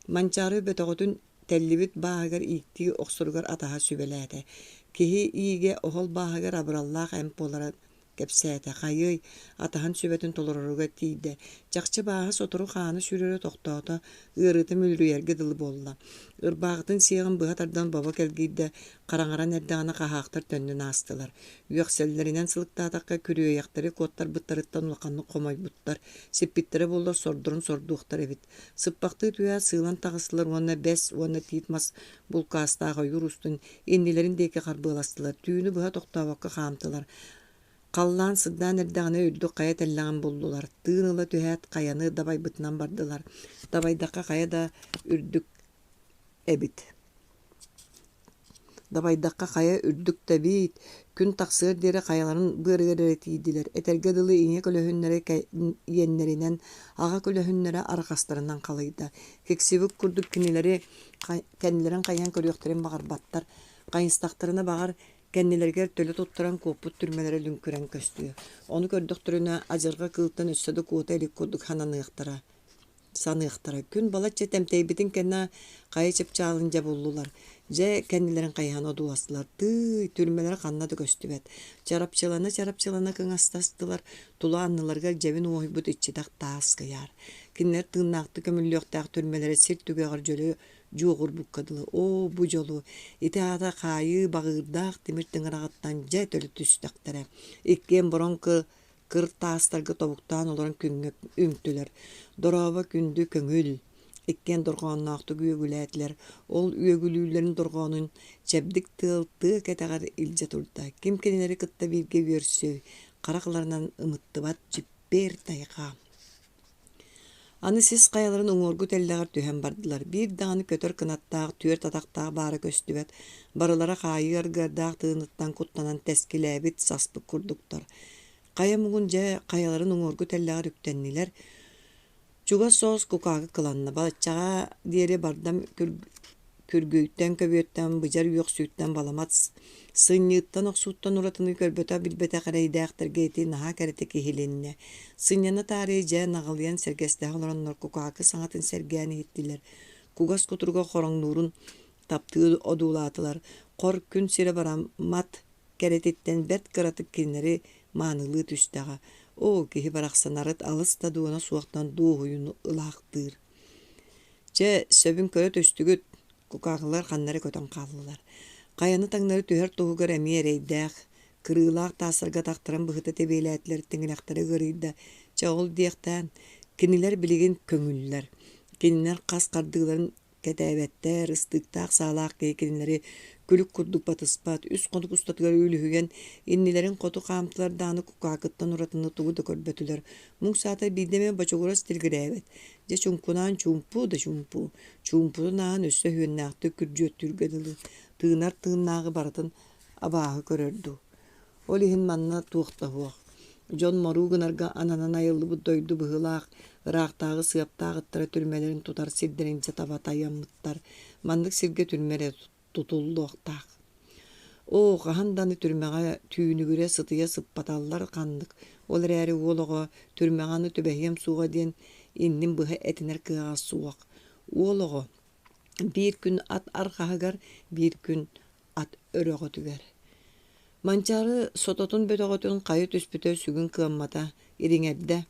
Манчаары бөтөҕөтүн тэллибит бааһыгар ииктии охсоругар атаһа сүбэлээтэ. Киһи иигэ оһол бааһыгар абыраллаах эмп буолара кэпсээтэ, хайыай, атаһын сүбэтин толороругар тиийдэ. Чахчы бааһа сотору хаана сүүрэрэ тохтоото, ыарыыта мүлүрүйэргэ дылы буолла. Ырбаахытын сиэҕин быһа тардан бобо кэлгийдэ, хараҥаран эрдэҕинэ хаһаахтар төннөн аастылар. Үөхсэллэринэн сылыктаатахха, күрүөйэхтэри куоттарбыттарыттан улаханнык хомойбуттар, сиппиттэрэ буоллар сордорун сордуохтар эбит. Сыппахтыы түһээт сыылан таҕыстылар уонна бэс уонна тиит мас булкаастаах ойуур устун иннилэрин диэки харбыаластылар, түүнү быһа тохтообокко хаамтылар. Халлаан сырдаан эрдэҕинэ үрдүк хайа тэллэҕин буллулар, тыын ыла түһээт хайаны дабайбытынан бардылар. Дабайдахха хайа да үрдүк эбит. Дабайдахха хайа үрдүк да эбит, күн тахсыар диэри хайаларын быарыгар эрэ тиийдилэр, этэргэ дылы ийэ көлөһүннэрэ иэннэринэн, аҕа көлөһүннэрэ арҕастарынан халыйда. Киксибит курдук кинилэри кэннилэрин хайыһан көрүөхтэрин баҕарбаттар, хайыстахтарына баҕар кэннилэригэр төлө туттаран куоппут түрмэлэрэ лүҥкүрэн көстүө. Ону көрдөхтөрүнэ адьырҕа кыылтан өссө да куота илик курдук сананыахтара саныахтара. Күн балачча тэмтэйбитин кэннэ хайа чыпчаалын дьэ буллулар. Дьэ кэннилэрин хайыһан одууластылар. Тыый, түрмэлэрэ ханна да көстүбэт. Чарапчылана-чарапчылана кыҥастастылар, тула анныларыгар дьэбин уоһуйбут иччитэх таас кыйаар. Кинилэр тыыннаахтык көмүллүөхтээх түрмэлэрэ сир түгэҕэр дьөлө дьуоҕурбукка дылы оо, бу дьолу, ити аата хаайыы баҕыырдаах тимир тыҥыраҕыттан дьэ төлө түстэхтэрэ. Иккиэн бороҥ кыр таастарга тобуктаан олорон күҥҥэ үҥтүлэр. Дорообо күндү көҥүл! Иккиэн дорҕоонноохтук үөгүлээтилэр. Ол үөгүлүүллэрин дорҕоонун чэбдик тыал тыа кэтэҕэр илдьэ турда. Ким кинилэри кытта бииргэ үөрсүөй, харах ыларынан ымыттыбат дьиппиэр тайҕа. Аны сис хайаларын уҥуоргу тэллэҕэр түһэн бардылар. Биир даҕаны көтөр кынаттаах, түөрт атахтаах баара көстүбэт. Барылара хаайыы аргыардаах тыыныттан куттанан тэскилээбит, саспыт курдуктар. Хайа муҥун дьэ хайаларын уҥуоргу тэллэҕэр үктэннилэр. Чугас соҕус кукаакы кыланна. Балаччаҕа диэри бардам Күргүйтэн, көбүөттэн, быдьар үөхсүүттэн баламат сынньыыттан, охсууттан уратыны көрбөтөх-билбэтэх эрэйдээхтэргэ ити наһаа кэрэтик иһилиннэ. Сынньана таарыйа дьэ наҕылыйан сэргэстэһэ олороннор кукаакы саҥатын сэргээн иһиттилэр. Кугас кутуруга хороҥнуурун таптыы одуулаатылар. Хор күн сирэ бараммат кэрэтиттэн бэрт кыратык кинилэри маанылыы түстэҕэ. Оо, киһи барахсан арыт алыс да дуона суохтан дуоһуйууну ылаахтыыр. Чэ, сөбүн көрө түстүгүт, кукаакылар ханна эрэ көтөн хааллылар. Хайаны таҥнары түһэр туһугар эмиэ эрэйдээх, кырыылаах таастарга атахтарын быһыта тэбиэлээтилэр, тиҥилэхтэрэ ыарыйда. Чэ, ол диэхтээн, кинилэр билигин көҥүллэр. Кинилэр хас хардыыларын кэтээбэттэр, ыстыыктаах саалаах киһи кинилэри күлүк курдук батыспат, үс хонук устатыгар үлүһүйэн, иннилэрин хоту хаамтылар даҕаны кукаакыттан уратыны тугу да көрбөтүлэр. Муҥ саатар биирдэ эмэ бочугурас тилигирээбэт. Дьэ чуҥкунаан чуумпу да чуумпу, чуумпутун ааһан өссө өһүөннээхтик күрдьүөттүүргэ дылы, тыынар тыыннааҕы барытын абааһы көрөр дуу. Ол иһин манна туох да суох. Дьон моруу гынарга ананан айыллыбыт дойду быһыылаах, ыраахтааҕы сыаптаах ыттара түрмэлэрин тутар сирдэрин дьэ таба тайаммыттар. Маннык сиргэ түрмэ эрэ тутуллуохтаах. Оо, хаһан да аны түрмэҕэ түүнүгүрэ сытыйа сыппаталлар ханнык. Ол эрээри уол оҕо түрмэҕэ аны түбэһиэм суоҕа диэн иннин быһа этинэр кыаҕа суох. Уол оҕо биир күн ат арҕаһыгар, биир күн ат өрөҕөтүгэр. Манчаары сототун бөтөҕөтүн хайа түспүтэ сүгүн кыаммата, ириҥэрдэ,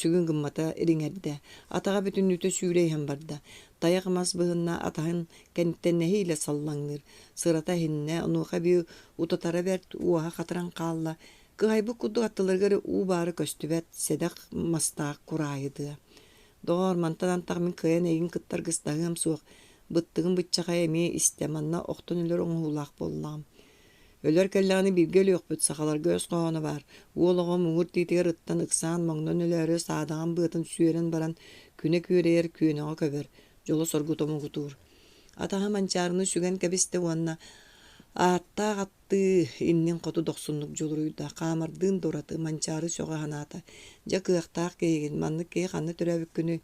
сүгүн гыммата ириҥэрдэ. Атаҕа бүтүннүүтэ сүүрэ иһэн барда. Тайах мас быһынна атаһын кэнниттэн нэһиилэ саллаҥныыр. Сырата иһиннэ, онуоха эбии утатара бэрт, уоһа хатыран хаалла. Кыһайбыт курдук аттыларыгар уу баара көстүбэт, сэдэх мастаах кураайы тыа. Доҕоор, мантан антах мин кыайан эйигин кытта аргыстаһыам суох, быттыгым быччахай эмиэ истэ, манна охтон өлөр оҥоһуулаах буоллаҕым. Өлөр кэллэҕинэ бииргэ өлүөхпүт, сахаларга өс хоһооно баар. Уол оҕо муҥур тиитигэр ыттан ыксаан моҥнон өлөөрү саадаҕын быатын сүөрэн баран күнэ күөрэйэр күөнэҕэ көбөр, дьоло-соргута муҥутуур. Атаһа Манчаарыны сүгэн кэбистэ уонна ааттаах аттыы иннин хоту дохсуннук дьулуруйда, хаамардыын да ураты Манчаары сөҕө санаата: «Дьэ кыахтаах киһигин, маннык киһи ханна төрөөбүккүнүй?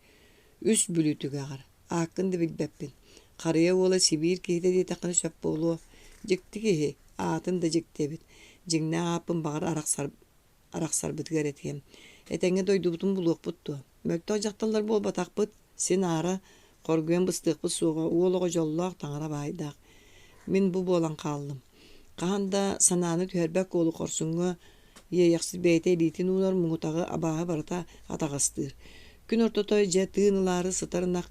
Үс Бүлүү түгэҕэр. Ааккын да билбэппин. Харыйа уола Сибиир киһитэ диэтэххинэ сөп буолуо. Дьикти киһи, аатын да дьикти эбит. Дьиҥнээх ааппын баҕар арахсар арахсарбытыгар этиэм. Этэҥҥэ дойдубутун булуохпут дуо? Мөлтөх дьахталлар буолбатахпыт, син аара хоргуйан быстыахпыт суоҕа, уол оҕо дьоллоох, таҥара баайдаах. Мин бу буолан хааллым. Хаһан да санааны түһэрбэт куолу хорсуҥҥа Иэйэхсит бэйэтэ илиитин уунар муҥутаҕы абааһы барыта атаҕастыыр. Күн ортото дьэ тыын ылаары сытар ынах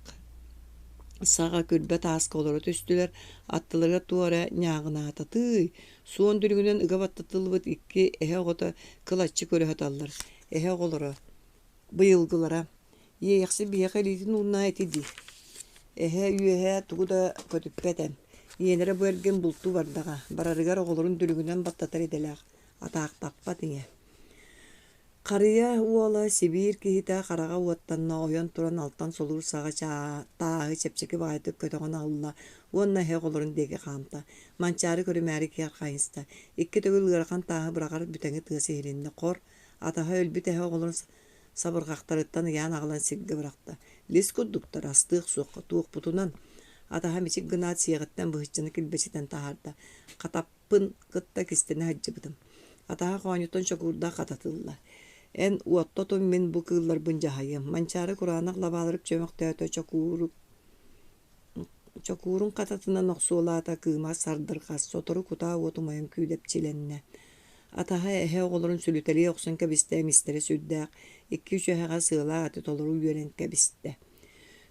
саҕа күрбэ тааска олоро түстүлэр, аттыларыгар туох эрэ ньааҕынаата тыый, суон дүлүҥүнэн ыга баттатыллыбыт икки эһэ оҕото кылаччы көрө сыталлар. Эһэ оҕолоро быйылгылара Иэйэхсит биһиэхэ илиитин уунна ити дии. Эһэ үөһэ тугу да көтүппэт эн. Ийэлэрэ бу эргин бултуу бардаҕа, барарыгар оҕолорун дүлүҥүнэн баттатар идэлээх. Атаахтаппат ийэ. Харыйа уола Сибиир киһитэ хараҕа уоттанна, ойон туран алтан солуур саҕа тааһы чэпчэки баҕайытык көтөҕөн аҕалла уонна эһэ оҕолорун диэки хаамта. Манчаары көрүмээри киэр хайыста. Икки төгүл ыарахан тааһы быраҕар бүтэҥи тыас иһилиннэ. Хор, атаһа өлбүт эһэ оҕолорун сабырҕахтарыттан ыйаан аҕалан сиргэ бырахта. Лис курдуктар, астыах суохха, туохпутунан. Атаһа мичик гынаат сиэҕиттэн быһыччаны килбэчитэн таһаарда. Хатап Пын кытта кистэнэ сылдьыбытым. Атаһа хоонньуттан чокуурдаах хататылла. Эн уотта отун мин бу кыылларбын дьаһайыам. Манчаары кураанах лабаалары чөмөхтөөтө чокууру чокуурун хататынан охсуолаата кыыма сардырҕас, сотору кутаа уот умайан күүдэпчилэннэ. Атаһа эһэ оҕолорун сүлүтэлии охсон кэбистэ эмистэрэ сүрдээх, икки үчүгэҕэ сыалаах эти толору үөрэн кэбистэ.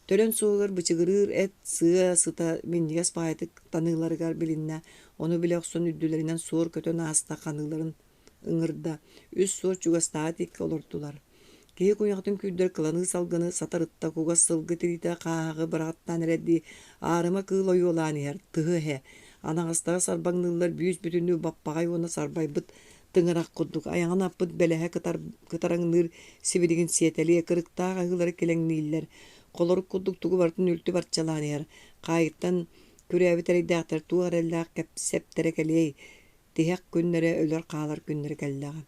Төлөн суоһугар бычыгырыыр эт сыа сыта минньигэс баҕайытык таныыларыгар билиннэ, ону билэ охсон үрдүлэринэн суор көтөн ааста ханыыларын ыҥырда, үс суор чугастааҕы тииккэ олордулар. Киһи куйаҕатын күүрдэр кыланыы салгыны сатарытта кугас сылгы тириитэ хааһаҕы быраҕаттаан эрэрдии аарыма кыыл ойуолаан иһэр, тыһы эһэ. Анаҕастара сарбаҥныыллар бүүс-бүтүннүү баппаҕай уонна сарбайбыт тыҥырах курдук айаҕын аппыт бэлэһэ кытараҥныыр сибилигин сиэтэлиэ кырыктаах аһыылары килэҥнииллэр, холорук курдук тугу барытын үлтү барчалаан иһэр, хаайыттан күрээбит эрэйдээхтэр туох эрэллээх кэпсэптэрэ кэлиэй, тиһэх күннэрэ өлөр-хаалар күннэрэ кэллэҕэ.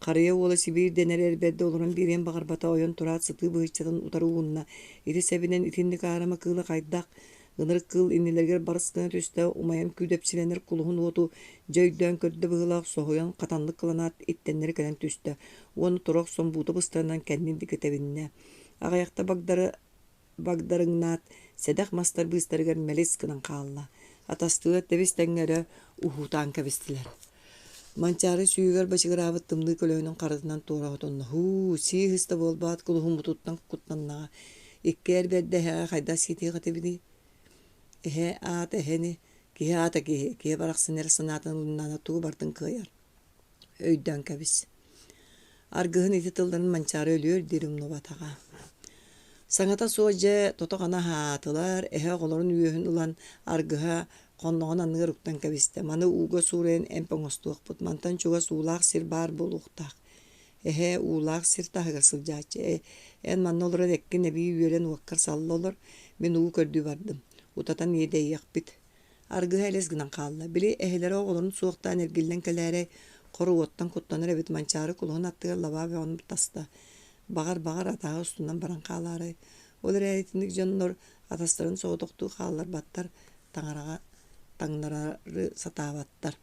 Харыйа уола Сибиир дэнэр эр бэрдэ олорон биэриэн баҕарбата ойон тураат сытыы быһыччатын утары уунна. Ити сэбинэн итинник аарыма кыыла хайдах Ынырык кыыл иннилэригэр барыс гына түстэ, умайан күүдэпчилэнэр кулуһун уоту дьэ өйдөөн көрдө быһыылаах, соһуйан хатаннык кыланаат иттэннэри кэлэн түстэ уонна тура охсон буута быстарынан кэннин диэки тэбиннэ. Аҕыйахта багдары багдарыҥнаат, сэдэх мастар быыстарыгар мэлис гынан хаалла. Атастыылар тэбис-тэҥҥэ өрө уһуутаан кэбистилэр. Манчаары сүүһүгэр бачыгыраабыт тымныы көлөһүнүн харытынан туора отонно: «Һуу, сии сыста буолбаат, кулуһуммутуттан куттаннаҕа. Икки эр бэрдэ эһэҕэ хайдах сиэтиэх этибиний? Эһэ аата эһэни, киһи аата киһи, киһи барахсан эрэ санаатын ылыннаҕына тугу барытын кыайар. Өйдөөн кэбис». Аргыһын ити тылларын Манчаары өлүөр диэри умнубатаҕа. Саҥата суох дьэ тото-хана аһаатылар, эһэ оҕолорун үөһүн ылан аргыһа хонноҕун анныгар уктан кэбистэ. Маны ууга суурайан эмп оҥостуохпут, мантан чугас уулаах сир баар буолуохтаах. Эһэ уулаах сир таһыгар сылдьааччы. Э, эн манна олорон эккин эбии үөрэн уоккар салла олор, мин уу көрдүү бардым. Утатан иэдэйиэхпит. Аргыһа элэс гынан хаалла. Били эһэлэрэ оҕолорун суохтаан эргиллэн кэлээрэй, хор уоттан куттанар эбит Манчаары кулуһун аттыгар лабаа бөҕөнү таста. Баҕар, баҕар атаһа устунан баран хаалаарай. Ол эрээри итинник дьоннор атастарын соҕотохтуу хаалларбаттар, таҥараҕа таҥнарары сатаабаттар.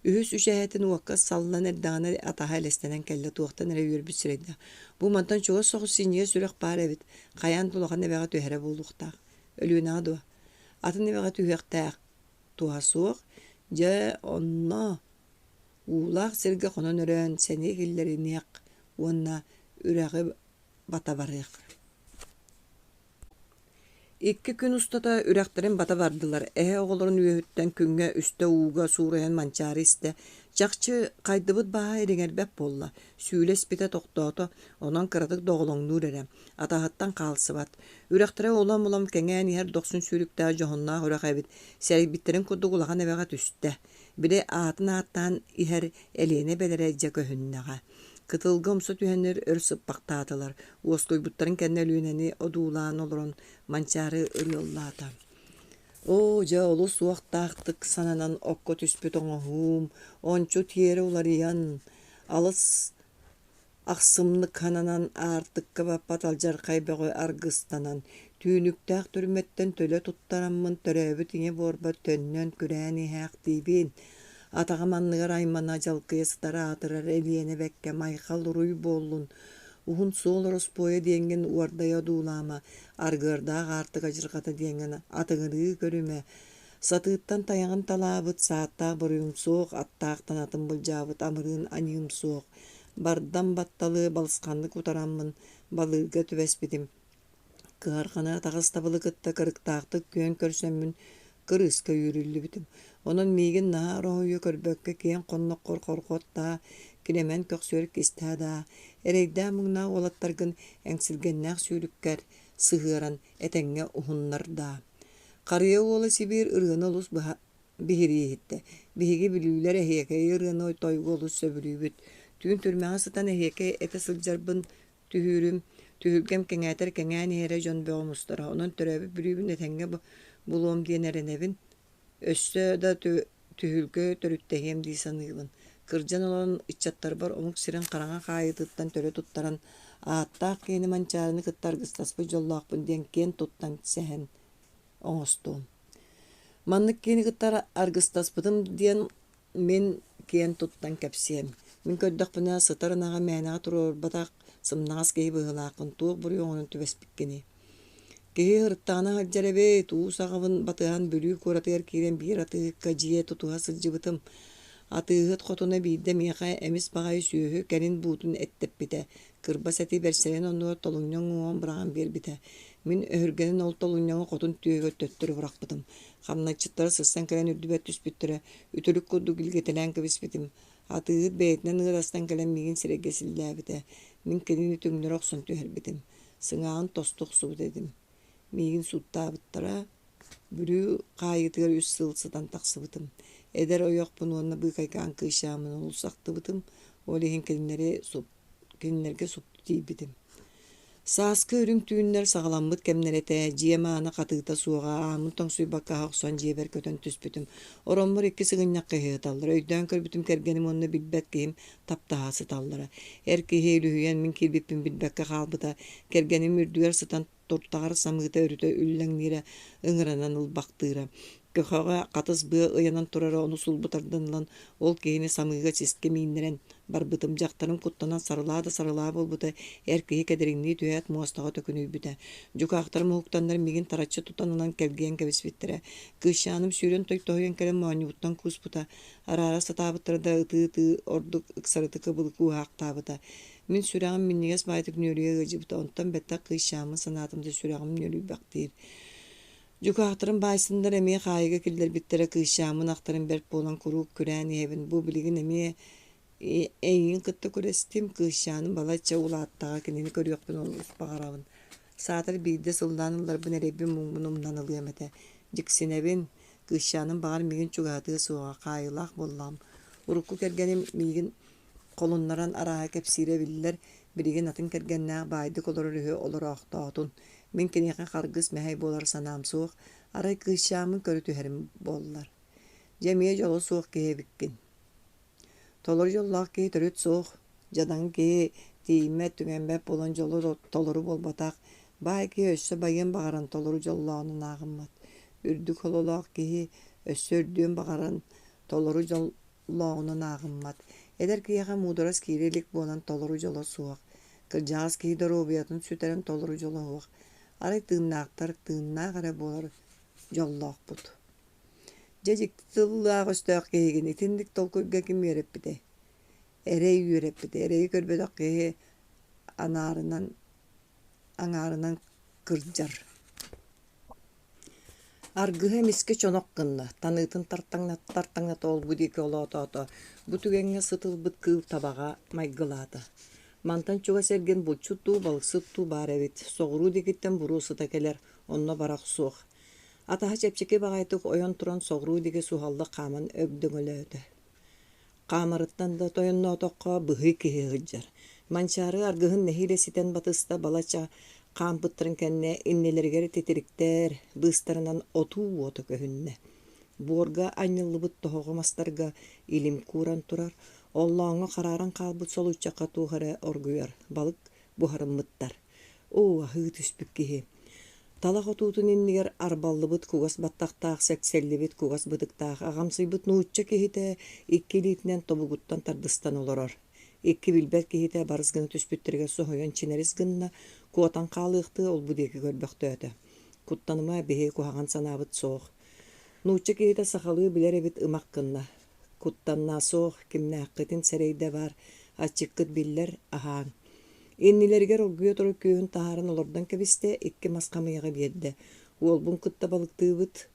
Үһүс үчэһэтин уокка саллан эрдэҕинэ атаһа элэстэнэн кэллэ, туохтан эрэ үөрбүт сирэйдээх. Бу мантан чугас соҕус синньигэс сүрэх баар эбит, хайаан да улахан эбэҕэ түһэрэ буолуохтаах. Өлүөнэҕэ дуо? Атын эбэҕэ түһүөхтээх туһа суох. Дьэ, онно уулаах сиргэ хонон өрөөн сэниэ киллэриниэх уонна үрэҕи бата барыах. Икки күн устата үрэхтэрин бата бардылар, эһэ оҕолорун үөһүттэн күҥҥэ үстэ ууга суурайан манчаары истэ. Чахчы, хайдыбыт бааһа ириҥэрбэт буолла, сүүлэ испитэ тохтоото, онон кыратык доҕолоҥнуур эрэ, атаһыттан хаалсыбат. Үрэхтэрэ улам-улам кэҥээн иһэр дохсун сүүрүктээх дьоһуннаах үрэх эбит, сэрэйбиттэрин курдук улахан эбэҕэ түстэ. Били аатын ааттаан иһэр Элиэнэ эбэлэрэ дьэ көһүннэҕэ. Кытылга умса түһэннэр өр сыппахтаатылар, уоскуйбуттарын кэннэ Өлүөнэни одуулаан олорон Манчаары ырыаллаата: «Оо, дьэ олус уохтаахтык сананан окко түспүт оҥоһуум, ончу тиэрэ уларыйан, алыс Ахсымнык хананан аартыкка баппат алдьархай бөҕө аргыстанан, түүнүктээх түрмэттэн төлө туттараммын төрөөбүт ийэ буорбар төннөн күрээн иһээхтиибин. Атаҕым анныгар аймана дьалкыйа сытар аатырар Элиэнэ бэккэм айхал уруй буоллун, уһун суол ороспуойа диэҥҥин уордайа одуулаама, аргыардаах аартык адьырҕата диэҥҥин атыҥырыы көрүмэ, Сатыыттан тайаҕын талаабыт, сааттаах буруйум суох, аттаахтан атын былдьаабыт амырыын аньыым суох. Бардам батталы балысханнык утараммын балыырга түбэспитим. Кыһарҕаны атаҕастабылы кытта кырыктаахтык күөн көрсөммүн кырыыска үүрүллүбүтүм. Онон миигин наһаа ороһуйа көрбөккө киэҥ хонноххор хорҕот даа, килэмэн көхсүөр кистээ даа, эрэйдээх-муҥнаах уолаттаргын эҥсилгэннээх сүүрүккэр сыһыаран этэҥҥэ уһуннар даа. Харыйа уола Сибиир ырыаны олус быһа биһирии иһиттэ. Биһиги бүлүүлэр эһиэкэйи ырыаны тойугу олус сөбүлүүбүт. Түүн түрмэҕэ сытан эһиэкэй этэ сылдьарбын түһүүрүм, түһүлгэм кэҥээтэр кэҥээн иһэрэ дьон бөҕө мустара. Онон төрөөбүт Бүлүүбүн этэҥҥэ булуом диэн эрэнэбин. Өссө да түһүлгэ төрүттэһиэм дии саныыбын. Кырдьан олорон ыччаттарбар омук сирин хараҥа хаайыытыттан төлө туттаран, ааттаах киһини Манчаарыны кытта аргыстаспыт дьоллоохпун диэн киэн туттан сэһэн оҥостуом. Маннык киһини кытта аргыстаспытым диэн мин киэн туттан кэпсиэм. Мин көрдөхпүнэ, сытар ынаҕы мээнэҕэ туруорбатах сымнаҕас киһи быһыылааххын, туох буруйу оҥорон түбэспиккиний? Киһи ырыттаҕына сылдьар эбит, уу саҕабын батыһан Бүлүү куоратыгар киирэн биир атыыһыкка дьиэ тутуһа сылдьыбытым. Атыыһыт хотуна биирдэ миэхэ эмис баҕайы сүөһү кэлин буутун эттэппитэ, кырбас эти бэрсэрин оннугар толунньаҥ уҥуоҕун быраҕан биэрбитэ. Мин өһүргэнэн ол толунньаҥы хотун түөһүгэр төттөрү бырахпытым. Хамначчыттара сырсан кэлэн үрдүбэр түспүттэрэ, үтүлүк курдук илгэтэлээн кэбиспитим. Атыыһыт бэйэтинэн ыарастан кэлэн миигин сирэйгэ силлээбитэ. Мин кинини түҥнэри охсон түһэрбитим. Сыҥааҕын тосту охсубут этим. Миигин сууттаабыттара. Бүлүү хаайыытыгар үс сыл сытан тахсыбытым. Эдэр ойохпун уонна быыкайкаан кыысчааммын олус ахтыбытым. Ол иһин кинилэри кинилэргэ супту тиийбитим. Сааскы үрүҥ түүннэр саҕаламмыт кэмнэрэ этэ, дьиэм аана хатыыта суоҕа, ааммын тоҥсуйбакка аһа охсон дьиэбэр көтөн түспүтүм. Ороммор икки сыгынньахха иһиталлар, өйдөөн көрбүтүм кэргэним уонна билбэт киһим таптаһа сыталлара. Эр киһи үлүһүйэн мин киирбиппин билбэккэ хаалбыта, кэргэним үрдүгэр сытан туртаҕар самыыта өрүтэ үллэҥниирэ, ыҥыранан ылбахтыыра. Көхөҕө хатыс быа ыйанан турара ону сулбу тардан ылан, ол киһини самыыга сискэ мииннэрэн барбытым. Дьахтарым куттанан сарылаа да сарылаа буолбута, эр киһи кэдэриҥнии түһээт муостаҕа төкүнүйбүтэ. Дьукаахтарым уһуктаннар миигин тараччы тутан ылан кэлгийэн кэбиспиттэрэ. Кыысчааным сүүрэн тойтоһуйан кэлэн моонньубуттан кууспута. Араара сатаабыттара да ытыы-ытыы ордук ыксарытык ыбылы кууһаахтаабыта. Мин сүрэҕим минньигэс баайытык нүөлүйэ ыалдьыбыта, онтон бэттэх кыысчааммын санаатым да сүрэҕим нүөлүйбэхтиир. Дьукаахтарым баайсыннар эмиэ хаайыыга киллэрбиттэрэ, кыысчааммын ахтарым бэрт буолан куруук күрээн иһэбин. Бу билигин эмиэ эйигин кытта күрэстим, кыысчааным балачча улааттаҕа, кинини көрүөхпүн олус баҕарабын. Саатар биирдэ сыллаан ылларбын эрэйбин-муҥмун умнан ылыам этэ. Дьиксинэбин, кыысчааным баҕар миигин чугаһатыа суоҕа, хаайыылаах буоллаҕым. Урукку кэргэним миигин Холуннаран арааһа кэпсиирэ биллэр, билигин атын кэргэннээх баайдык олорор үһү олороохтоотун. Мин киниэхэ харгыс мэһэй буолар санаам суох, арай кыысчааммын көрө түһэрим буоллар. Дьэ эмиэ дьоло суох киһи эбиккин. Толору дьоллоох киһи төрүт суох, дьадаҥы киһи тиийиммэт, түҥэммэт буолан дьоло толору буолбатах, баай киһи өссө байыан баҕаран толору дьоллооҕунан ааҕыммат. Үрдүк хололоох киһи өссө үрдүөн баҕаран толору дьол лооҕунан ааҕыммат. Эдэр киһиэхэ муударас киирэ илик буолан толору дьоло суох. Кырдьаҕас киһи доруобуйатын сүтэрэн толору дьоло суох. Арай тыыннаахтар тыыннаах эрэ буолар дьоллоохпут. Дьэ дьикти тыллаах-өстөөх киһигин итинник толкуйга ким үөрэппитэй? Эрэй үөрэппитэ. Эрэйи көрбөтөх киһи анаарынан аҥаарынан кырдьар. Аргыһа эмискэ чонох гынна, таныытын тартаҥната-тартаҥната ол-бу диэки олоотоото, бу түгэҥҥэ сыт ылбыт кыыл табаҕа майгылаата. Мантан чугас эргин булчут дуу, балыксыт дуу баар эбит, соҕуруу диэкиттэн буруо сыта кэлэр, онно барах суох. Атаһа чэпчэки баҕайытык ойон туран соҕуруу диэки суһаллык хааман өгдөҥөлөөтө. Хаамарыттан да тойонноотоххо быһыы киһи сылдьар. Манчаары аргыһын нэһиилэ ситэн батыста балачча хаампыттарын кэннэ иннилэригэр титириктэр быыстарынан отуу уота көһүннэ. Буорга анньыллыбыт тоһоҕо мастарга илим кууран турар, оллооҥҥо харааран хаалбыт солуйчахха туох эрэ оргуйар, балык буһарыммыттар. Оо, аһыы түспүт киһи. Талах отуутун иннигэр арбаллыбыт кугас баттахтаах, сэксэллибит кугас бытыктаах аҕамсыйбыт нуучча киһитэ икки илиитинэн тобугуттан тардыстан олорор. Икки билбэт киһитэ барыс гына түспүттэригэр соһуйан чинэрис гынна, куотан хаалыахтыы ол-бу диэки көрбөхтөөтө. Куттаныма, биһиги куһаҕан санаабыт суох. Нуучча киһитэ сахалыы билэр эбит ымах гынна. Куттанна суох, кимнээххитин сэрэйдэ баар, аччыккыт биллэр, аһааҥ. Иннилэригэр оргуйа турар күөһүн таһааран олордон кэбистэ, икки мас хамыйаҕы биэрдэ. Уолбун кытта балыктыыбыт,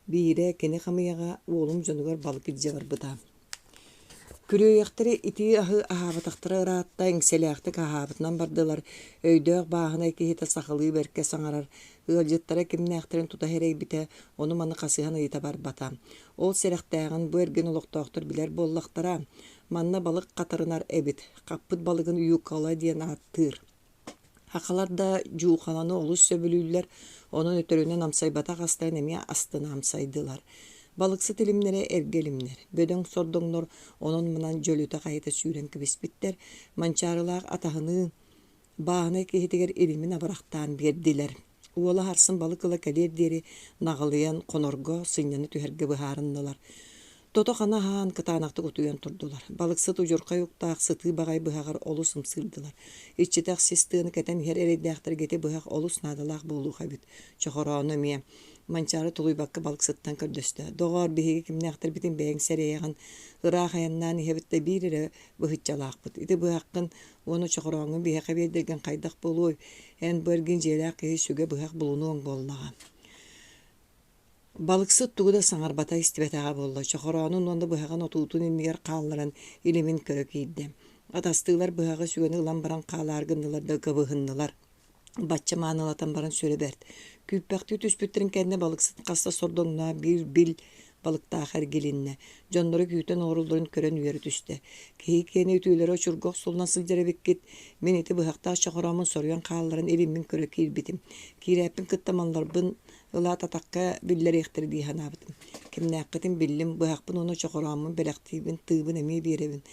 биирэ кини хамыйаҕа, уолум дьонугар балык илдьэ барбыта. Күрүөйэхтэри итии аһы аһаабатахтара ыраатта, иҥсэлээхтик аһаабытынан бардылар, өйдөөх бааһынай киһитэ сахалыы бэркэ саҥарар, ыалдьыттара кимнээхтэрин тута сэрэйбитэ, ону-маны хасыһан ыйыта барбата. Ол сэрэхтээҕин бу эргин олохтоохтор билэр буоллахтара. Манна балык хатарынар эбит, хаппыт балыгын юкола диэн ааттыыр. Сахалар да дьуухаланы олус сөбүлүүллэр, онон өтөрүнэн амсайбатах астарын эмиэ астына амсайдылар. Балыксыт илимнэрэ эргэ илимнэр, бөдөҥ сордоҥнор онон-манан дьөлүтэ-хайыта сүүрэн кэбиспиттэр, Манчаарылаах атаһыныын бааһынай киһитигэр илимин абырахтаан биэрдилэр. Уола сарсын балык ыла кэлиэр диэри наҕылыйан хонорго, сынньана түһэргэ быһаарыннылар. Тото-хана аһаан, кытаанахтык утуйан турдулар. Балыксыт удьурхай уктаах сытыы баҕайы быһаҕар олус ымсыырдылар. Иччитэх сис тыаны кэтэн иһэр эрэйдээхтэргэ ити быһах олус наадалаах буолуох эбит. Чохороону эмиэ. Манчаары тулуйбакка балыксыттан көрдөстө: «Доҕоор, биһиги кимнээхтэрбитин бэйэҥ сэрэйэҕин, ыраах айаннаан иһэбит да биир эрэ быһыччалаахпыт. Ити быһаххын уонна чохорооҥҥун биһиэхэ биэрдэргин хайдах буолуой? Эн бу эргин дьиэлээх киһи сүгэ быһах булунуоҥ буоллаҕа» Балыксыт тугу да саҥарбата, истибэтэҕэ буолла, чохороонун уонна быһаҕын отуутун иннигэр хаалларан илимин көрө киирдэ. Атастыылар быһаҕы сүгэни ылан баран хаалаары гыннылар да кыбыһыннылар. Бачча маанылатан баран сүрэ бэрт. Күүппэхтии түспүттэрин кэннэ балыксыт хаста сордоҥноох биир бил балыктаах эргилиннэ. Дьонноро күүтэн олороллорун көрөн үөрэ түстэ. Киһи киэнэ үтүөлэрэ очурга охсуллан сылдьар эбиккит. Мин ити быһахтаах чохорооммун соруйан хаалларан илиммин көрө киирбитим. Киирээппин кытта малларбын ылаат атахха биллэриэхтэрэ дии санаабытым. Кимнээххитин биллим, быһахпын уонна чохорооммун бэлэхтиибин, тыыбын эмиэ биэрэбин.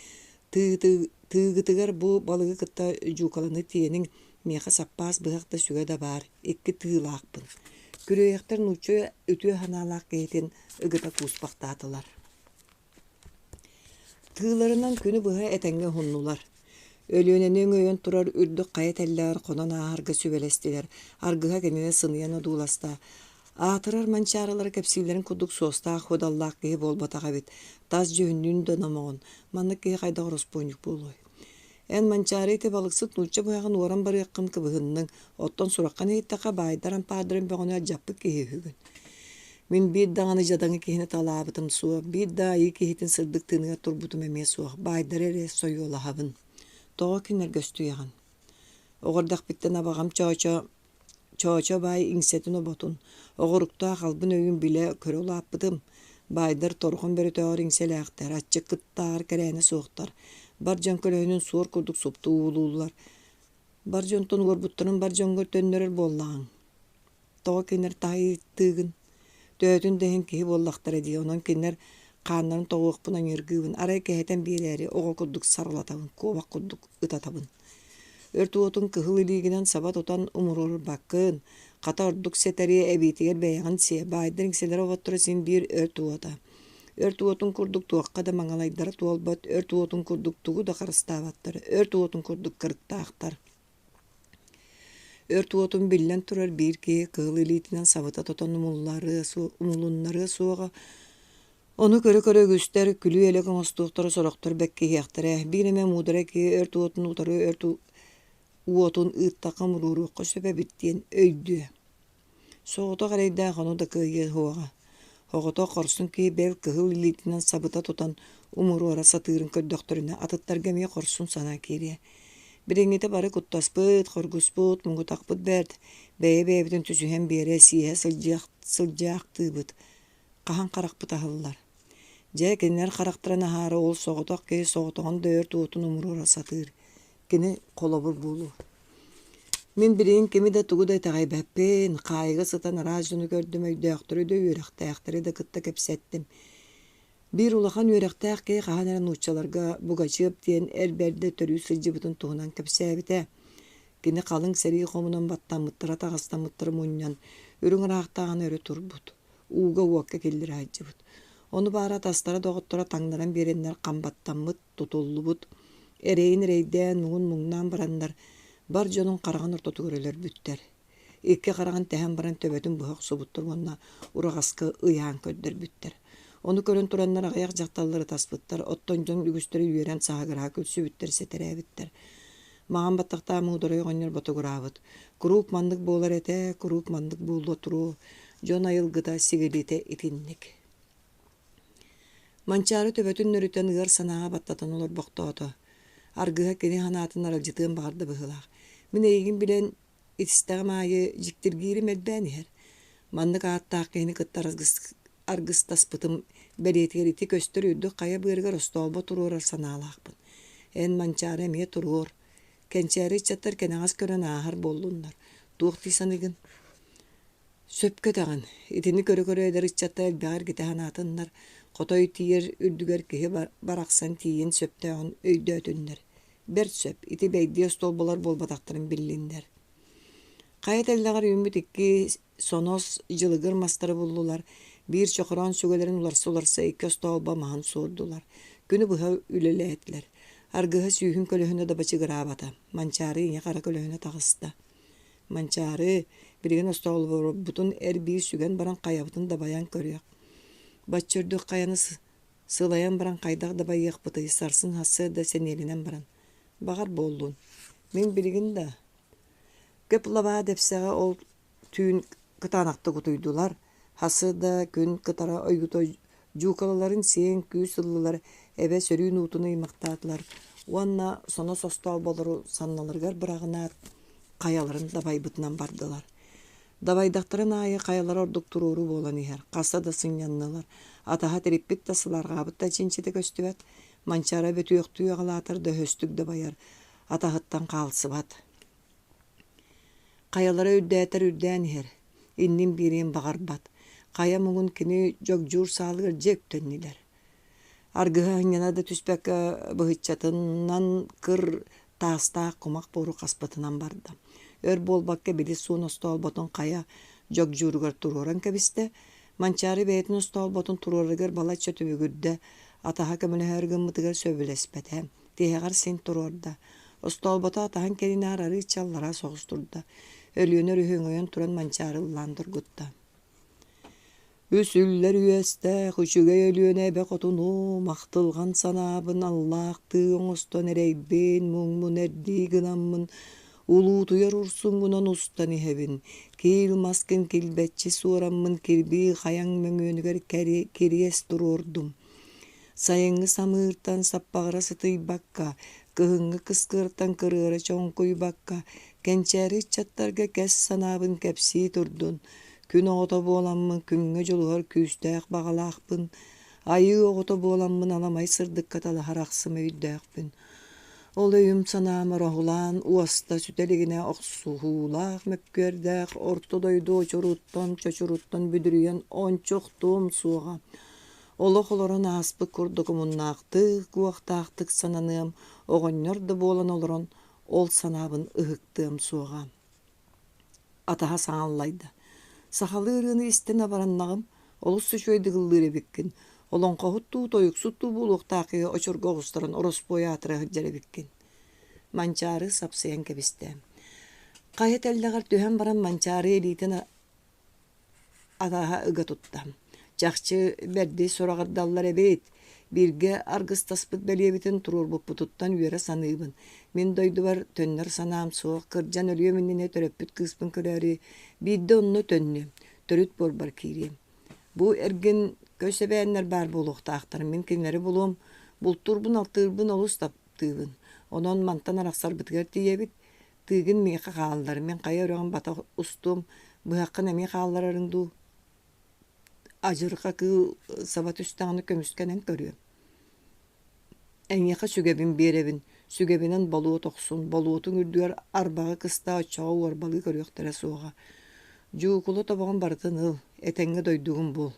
Тыыгытыгар бу балыгы кытта дьуукаланы тиэниҥ, миэхэ саппаас быһах да сүгэ да баар, икки тыылаахпын. Күрүөйэхтэр нуучча үтүө санаалаах киһитин ыгыта кууспахтаатылар. Тыыларынан күнү быһа этэҥҥэ уһуннулар. Өлүөнэни өҥөйөн турар үрдүк хайа тэллэҕэр хонон ааһарга сүбэлэстилэр, аргыһа кинини сыныйан одууласта. Аатырар манчаарылара кэпсииллэрин курдук суостаах-уодаллаах киһи буолбатах эбит, тас дьүһүннүүн да номоҕон, маннык киһи хайдах ороспуонньук буолуой Эн Манчаары ити балыксыт нуучча быһаҕын уоран барыаххын кыбыһынныҥ, оттон сураххын иһиттэххэ баайдар ампаардарын бөҕөнү алдьаппыт киһи үһүгүн. Мин биир даҕаны дьадаҥы киһини талаабытым суох, биир да айыы киһитин сырдык тыыныгар турбутум эмиэ суох, баайдары эрэ сойуолаһабын. Тоҕо кинилэргэ өстүйэҕин? Оҕо эрдэхпиттэн абаҕам Чоочо Чоочо баай иҥсэтин-оботун, оҕуруктаах албын өйүн билэ, көрө улааппытым. Баайдар торҕон бөрөтөөҕөр иҥсэлээхтэр, аччык кыттааҕар кэрээнэ суохтар. Бар дьон көлөһүнүн суор курдук супту уулууллар. Бар дьонтон уорбуттарын бар дьоҥҥор төннөрөр буоллаҕыҥ. Тоҕо кинилэр таайыытыыгын? Төһөтүн да иһин киһи буоллахтара дии, онон кинилэр хааннарын тоҕуохпун аньыыргыыбын, арай кэһэтэн биэрээри оҕо курдук сарылатабын, куобах курдук ытатабын. Өрт уотун кыһыл илиигинэн саба тутан умуруорбаккын, хата ордук сэтэриэ эбиитигэр бэйэҕин сиэ, баайдар иҥсэлэрэ оботторо син биир өрт уота. Өрт уотун курдук туохха да маҥалайдара туолбат, өрт уотун курдук тугу да харыстаабаттар, өрт уотун курдук кырыктаахтар. Өрт уотун биллэн турар биир киһи кыһыл илиитинэн сабыта тутан умулуннарыа суоҕа, Ону көрө-көрө үгүстэр күлүү-элэк оҥостуохтара, сорохтор бэккиһиэхтэрэ, биир эмэ муударай киһи өрт уотун утары өрт уотун ыыттахха умуруоруохха сөп эбит диэн өйдүө. Соҕотох эрэйдээх ону да кыайыа суоҕа. Оҕото хорсун киһи бэл кыһыл илиитинэн сабыта тутан умуруора сатыырын көрдөхтөрүнэ атыттарга эмиэ хорсун санаа киириэ. Билиҥҥитэ бары куттаспыт, хоргуспут, муҥутахпыт бэрт, бэйэ-бэйэбитин түсүһэн биэрэ сиэһэ сылдьыах сылдьаахтыыбыт Хаһан харахпыт аһыллар? Дьэ, кинилэр харахтарын аһаары ол соҕотох киһи соҕотоҕун да өрт уотун умуруора сатыыр. Кини холобур буолуо. Мин билигин кими да тугу да итэҕэйбэппин, хаайыга сытан араас дьону көрдүм, өйдөөхтөрү да, үөрэхтээхтэри да кытта кэпсэттим. Биир улахан үөрэхтээх киһи хаһан эрэ нууччаларга Бугачыап диэн эр бэрдэ төрүү сылдьыбытын туһунан кэпсээбитэ. Кини халыҥ сэрии хомунан баттаммыттара таҕыстаммыттары мунньан, үрүҥ ыраахтааҕыны өрө турбут. Ууга-уокка киллэрэ сылдьыбыт. Ону баара атастара-доҕотторо таҥнаран биэрэннэр хам баттаммыт, тутуллубут, эрэйин эрэйдээн, муҥун муҥнаан бараннар, бар дьонун хараҕын ортотугар өлөрбүттэр. Икки хараҕын тэһэн баран төбөтүн быһа охсубуттар уонна ураҕаска ыйаан көрдөрбүттэр. Ону көрөн тураннар аҕыйах дьахталлар ытаспыттар, оттон дьон үгүстэрэ үөрэн саһыгыраһа күлсүбүттэр, сэтэрээбиттэр. Маҕан баттахтаах муударай оҕонньор ботугураабыт: «Куруук маннык буолар этэ, куруук маннык буолуо туруо, дьон айылгыта, сигилитэ итинник». Манчаары төбөтүн нөрүтэн ыар санааҕа баттатан олорбохтоото. Аргыһа кини санаатын аралдьытыан баҕарда быһыылаах. Мин эйигин билэн итистэҕим аайы дьиктиргиирим элбээн иһэр. Маннык ааттаах киһини кытта аргыстаспытым бэлиэтигэр ити көстөр үрдүк хайа быарыгар остоолбо туруорар санаалаахпын. Эн Манчаары эмиэ туруор. Кэнчээри ыччаттар кэнэҕэс көрөн ааһар буоллуннар. Туох дии саныыгын? Сөпкө этэҕин. Итини көрө-көрө эдэр ыччаттар элбэҕи эргитэ санаатыннар, хотой тиийэр үрдүгэр киһи барахсан тиийиэн сөптөөҕүн өйдөөтүннэр. Бэрт сөп, ити бэйдиэ остуолбалар буолбатахтарын биллиннэр. Хайа тэллэҕэр үүммүт икки сонос дьылыгыр мастары буллулар, биир чохороон сүгэлэрин уларса-уларса икки остоолбо маһын суордулар. Күнү быһа үлэлээтилэр. Аргыһа сүүһүн көлөһүнэ да бачыгыраабата, Манчаары ийэ-хара көлөһүнэ таҕыста. Манчаары, билигин остоолборбутун эр-биир сүгэн баран хайабытын дабайан көрүөх. Бачча үрдүк хайаны сылайан баран хайдах дабайыахпытый, сарсын сарсыарда сэниэлэнэн баран. Баҕар буоллун. Мин билигин да көп лабаа дэпсэҕэ ол түүн кытаанахтык утуйдулар, сарсыарда күн кытара ойуута дьуукалаларын сиэн күүс ыллылар, эбэ сөрүүн уутун ыймахтаатылар уонна сонос остоолболору санналарыгар быраҕынаат, хайаларын дабайбытынан бардылар. Дабайдахтарын аайы хайалара ордук туруору буолан иһэр, хаста да сынньаннылар, атаһа тириппит да сылаарҕаабыт да чинчитэ көстүбэт, Манчаара бөтүөхтүү аҕалаатар да өһөстүк дабайар, атаһыттан хаалсыбат. Хайалара үрдээтэр үрдээн иһэр, иннин биэриэн баҕарбат. Хайа муҥун кини дьогдьуур саалыгар дьэ үктэннилэр. Аргыһа ынньана да түспэккэ быһыччатынан кыр таастаах кумах буору хаспытынан барда. Өр буолбакка били суон остоолботун хайа дьогдьууругар туруоран кэбистэ. Манчаары бэйэтин остоолботун туруорарыгар балачча түбүгүрдэ, атаһа көмөлөһөөрү гыммытыгар сөбүлэспэтэ. Тиһэҕэр син туруорда. Остоолбото атаһын кэлинээр арыычча аллараа соҕус турда. Өлүөнэ өрүһү өҥөйөн туран Манчаары ыллаан доргутта. Үс үллэр үөстээх үчүгэй Өлүөнэ эбэ хотунуум, ахтылҕан санаабын аллаахтыы оҥостон эрэйбин, муҥмун эрдии гынаммын, улуутуйар урсуҥҥунан устан иһэбин, киил маскын килбэччи суораммын кирбии хайаҥ мөҥүөнүгэр кириэс туруордум. Сайыҥҥы самыыртан саппаҕыра сытыйбакка, кыһыҥҥы кыскыартан кырыара чоҥкуйбакка, кэнчээри ыччаттарга кэс санаабын кэпсии турдун, күн оҕото буоламмын күҥҥэ дьулуһар күүстээх баҕалаахпын, айыы оҕото буоламмын аламай сырдыкка талаһар ахсым өйдөөхпүн. Ол өйүм-санаам ороһулаан уоста сүтэ илигинэ охсуһуулаах мөккүөрдээх орто дойду очуруттан чочуруттан бүдүрүйэн ончу охтуом суоҕа. Олох олорон ааспыт курдук омуннаахтык, уохтаахтык сананыам, оҕонньор да буолан олорон ол санаабын ыһыктыам суоҕа. Атаһа саҥа аллайда: «Сахалыы ырыаны истэн абараннаҕым, олус үчүгэйдик ыллыыр эбиккин, олоҥхоһут дуу, тойуксут дуу буолуохтаах киһи очурга оҕустаран ороспуой аатыра сылдьар эбиккин». Манчаары сапсыйан кэбистэ. Хайа тэллэҕэр түһэн баран Манчаары илиитин Атаһа ыга тутта: «Чахчы, бэрди сураҕырдаллар эбит, бииргэ аргыстаспыт бэлиэбитин туруорбуппутуттан үөрэ саныыбын. Мин дойдубар төннөр санаам суох, кырдьан өлүөм иннинэ төрөппүт кыыспын көрөөрү биирдэ онно төннүөм, төрүт буорбар киириэм. Бу эргин көс эбээннэр баар буолуохтаахтар, мин кинилэри булуом, бултуурбун-алтыырбын олус таптыыбын. Онон мантан арахсарбытыгар тиийэбит, Тыыгын миэхэ хааллар, мин хайа үрэҕин бата устуом, быһаххын эмиэ хаалларарыҥ дуу, адьырҕа кыыл саба түстэҕинэ көмүскэнэн көрүөм. Эйиэхэ сүгэбин биэрэбин, сүгэбинэн болуот охсун, болуотуҥ үрдүгэр арбаҕы кыстаа оччоҕо уорбалыы көрүөхтэрэ суоҕа. Дьуукула тобоҕун барытын ыл, этэҥҥэ дойдугун бул.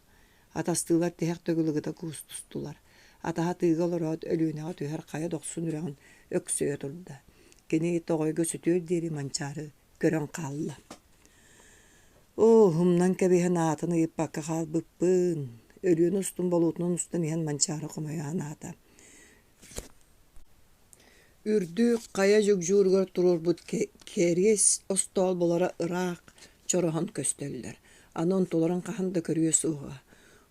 Атастыылар тиһэх төгүл ыгыта куустустулар. Атаһа тыыга олороот, Өлүөнэҕэ түһэр хайа дохсун үрэҕин өксөйө турда. Кини тоҕойго сүтүөр диэри Манчаары көрөн хаалла. Оо, умнан кэбиһэн аатын ыйыппакка хаалбыппын. Өлүөнэ устун болуотунан устан иһэн Манчаары хомойо санаата. Үрдүк хайа дьугдьууругар туруорбут кэриэс остоолболоро ыраах чороһон көстөллөр, аны онтуларын хаһан да көрүө суоҕа.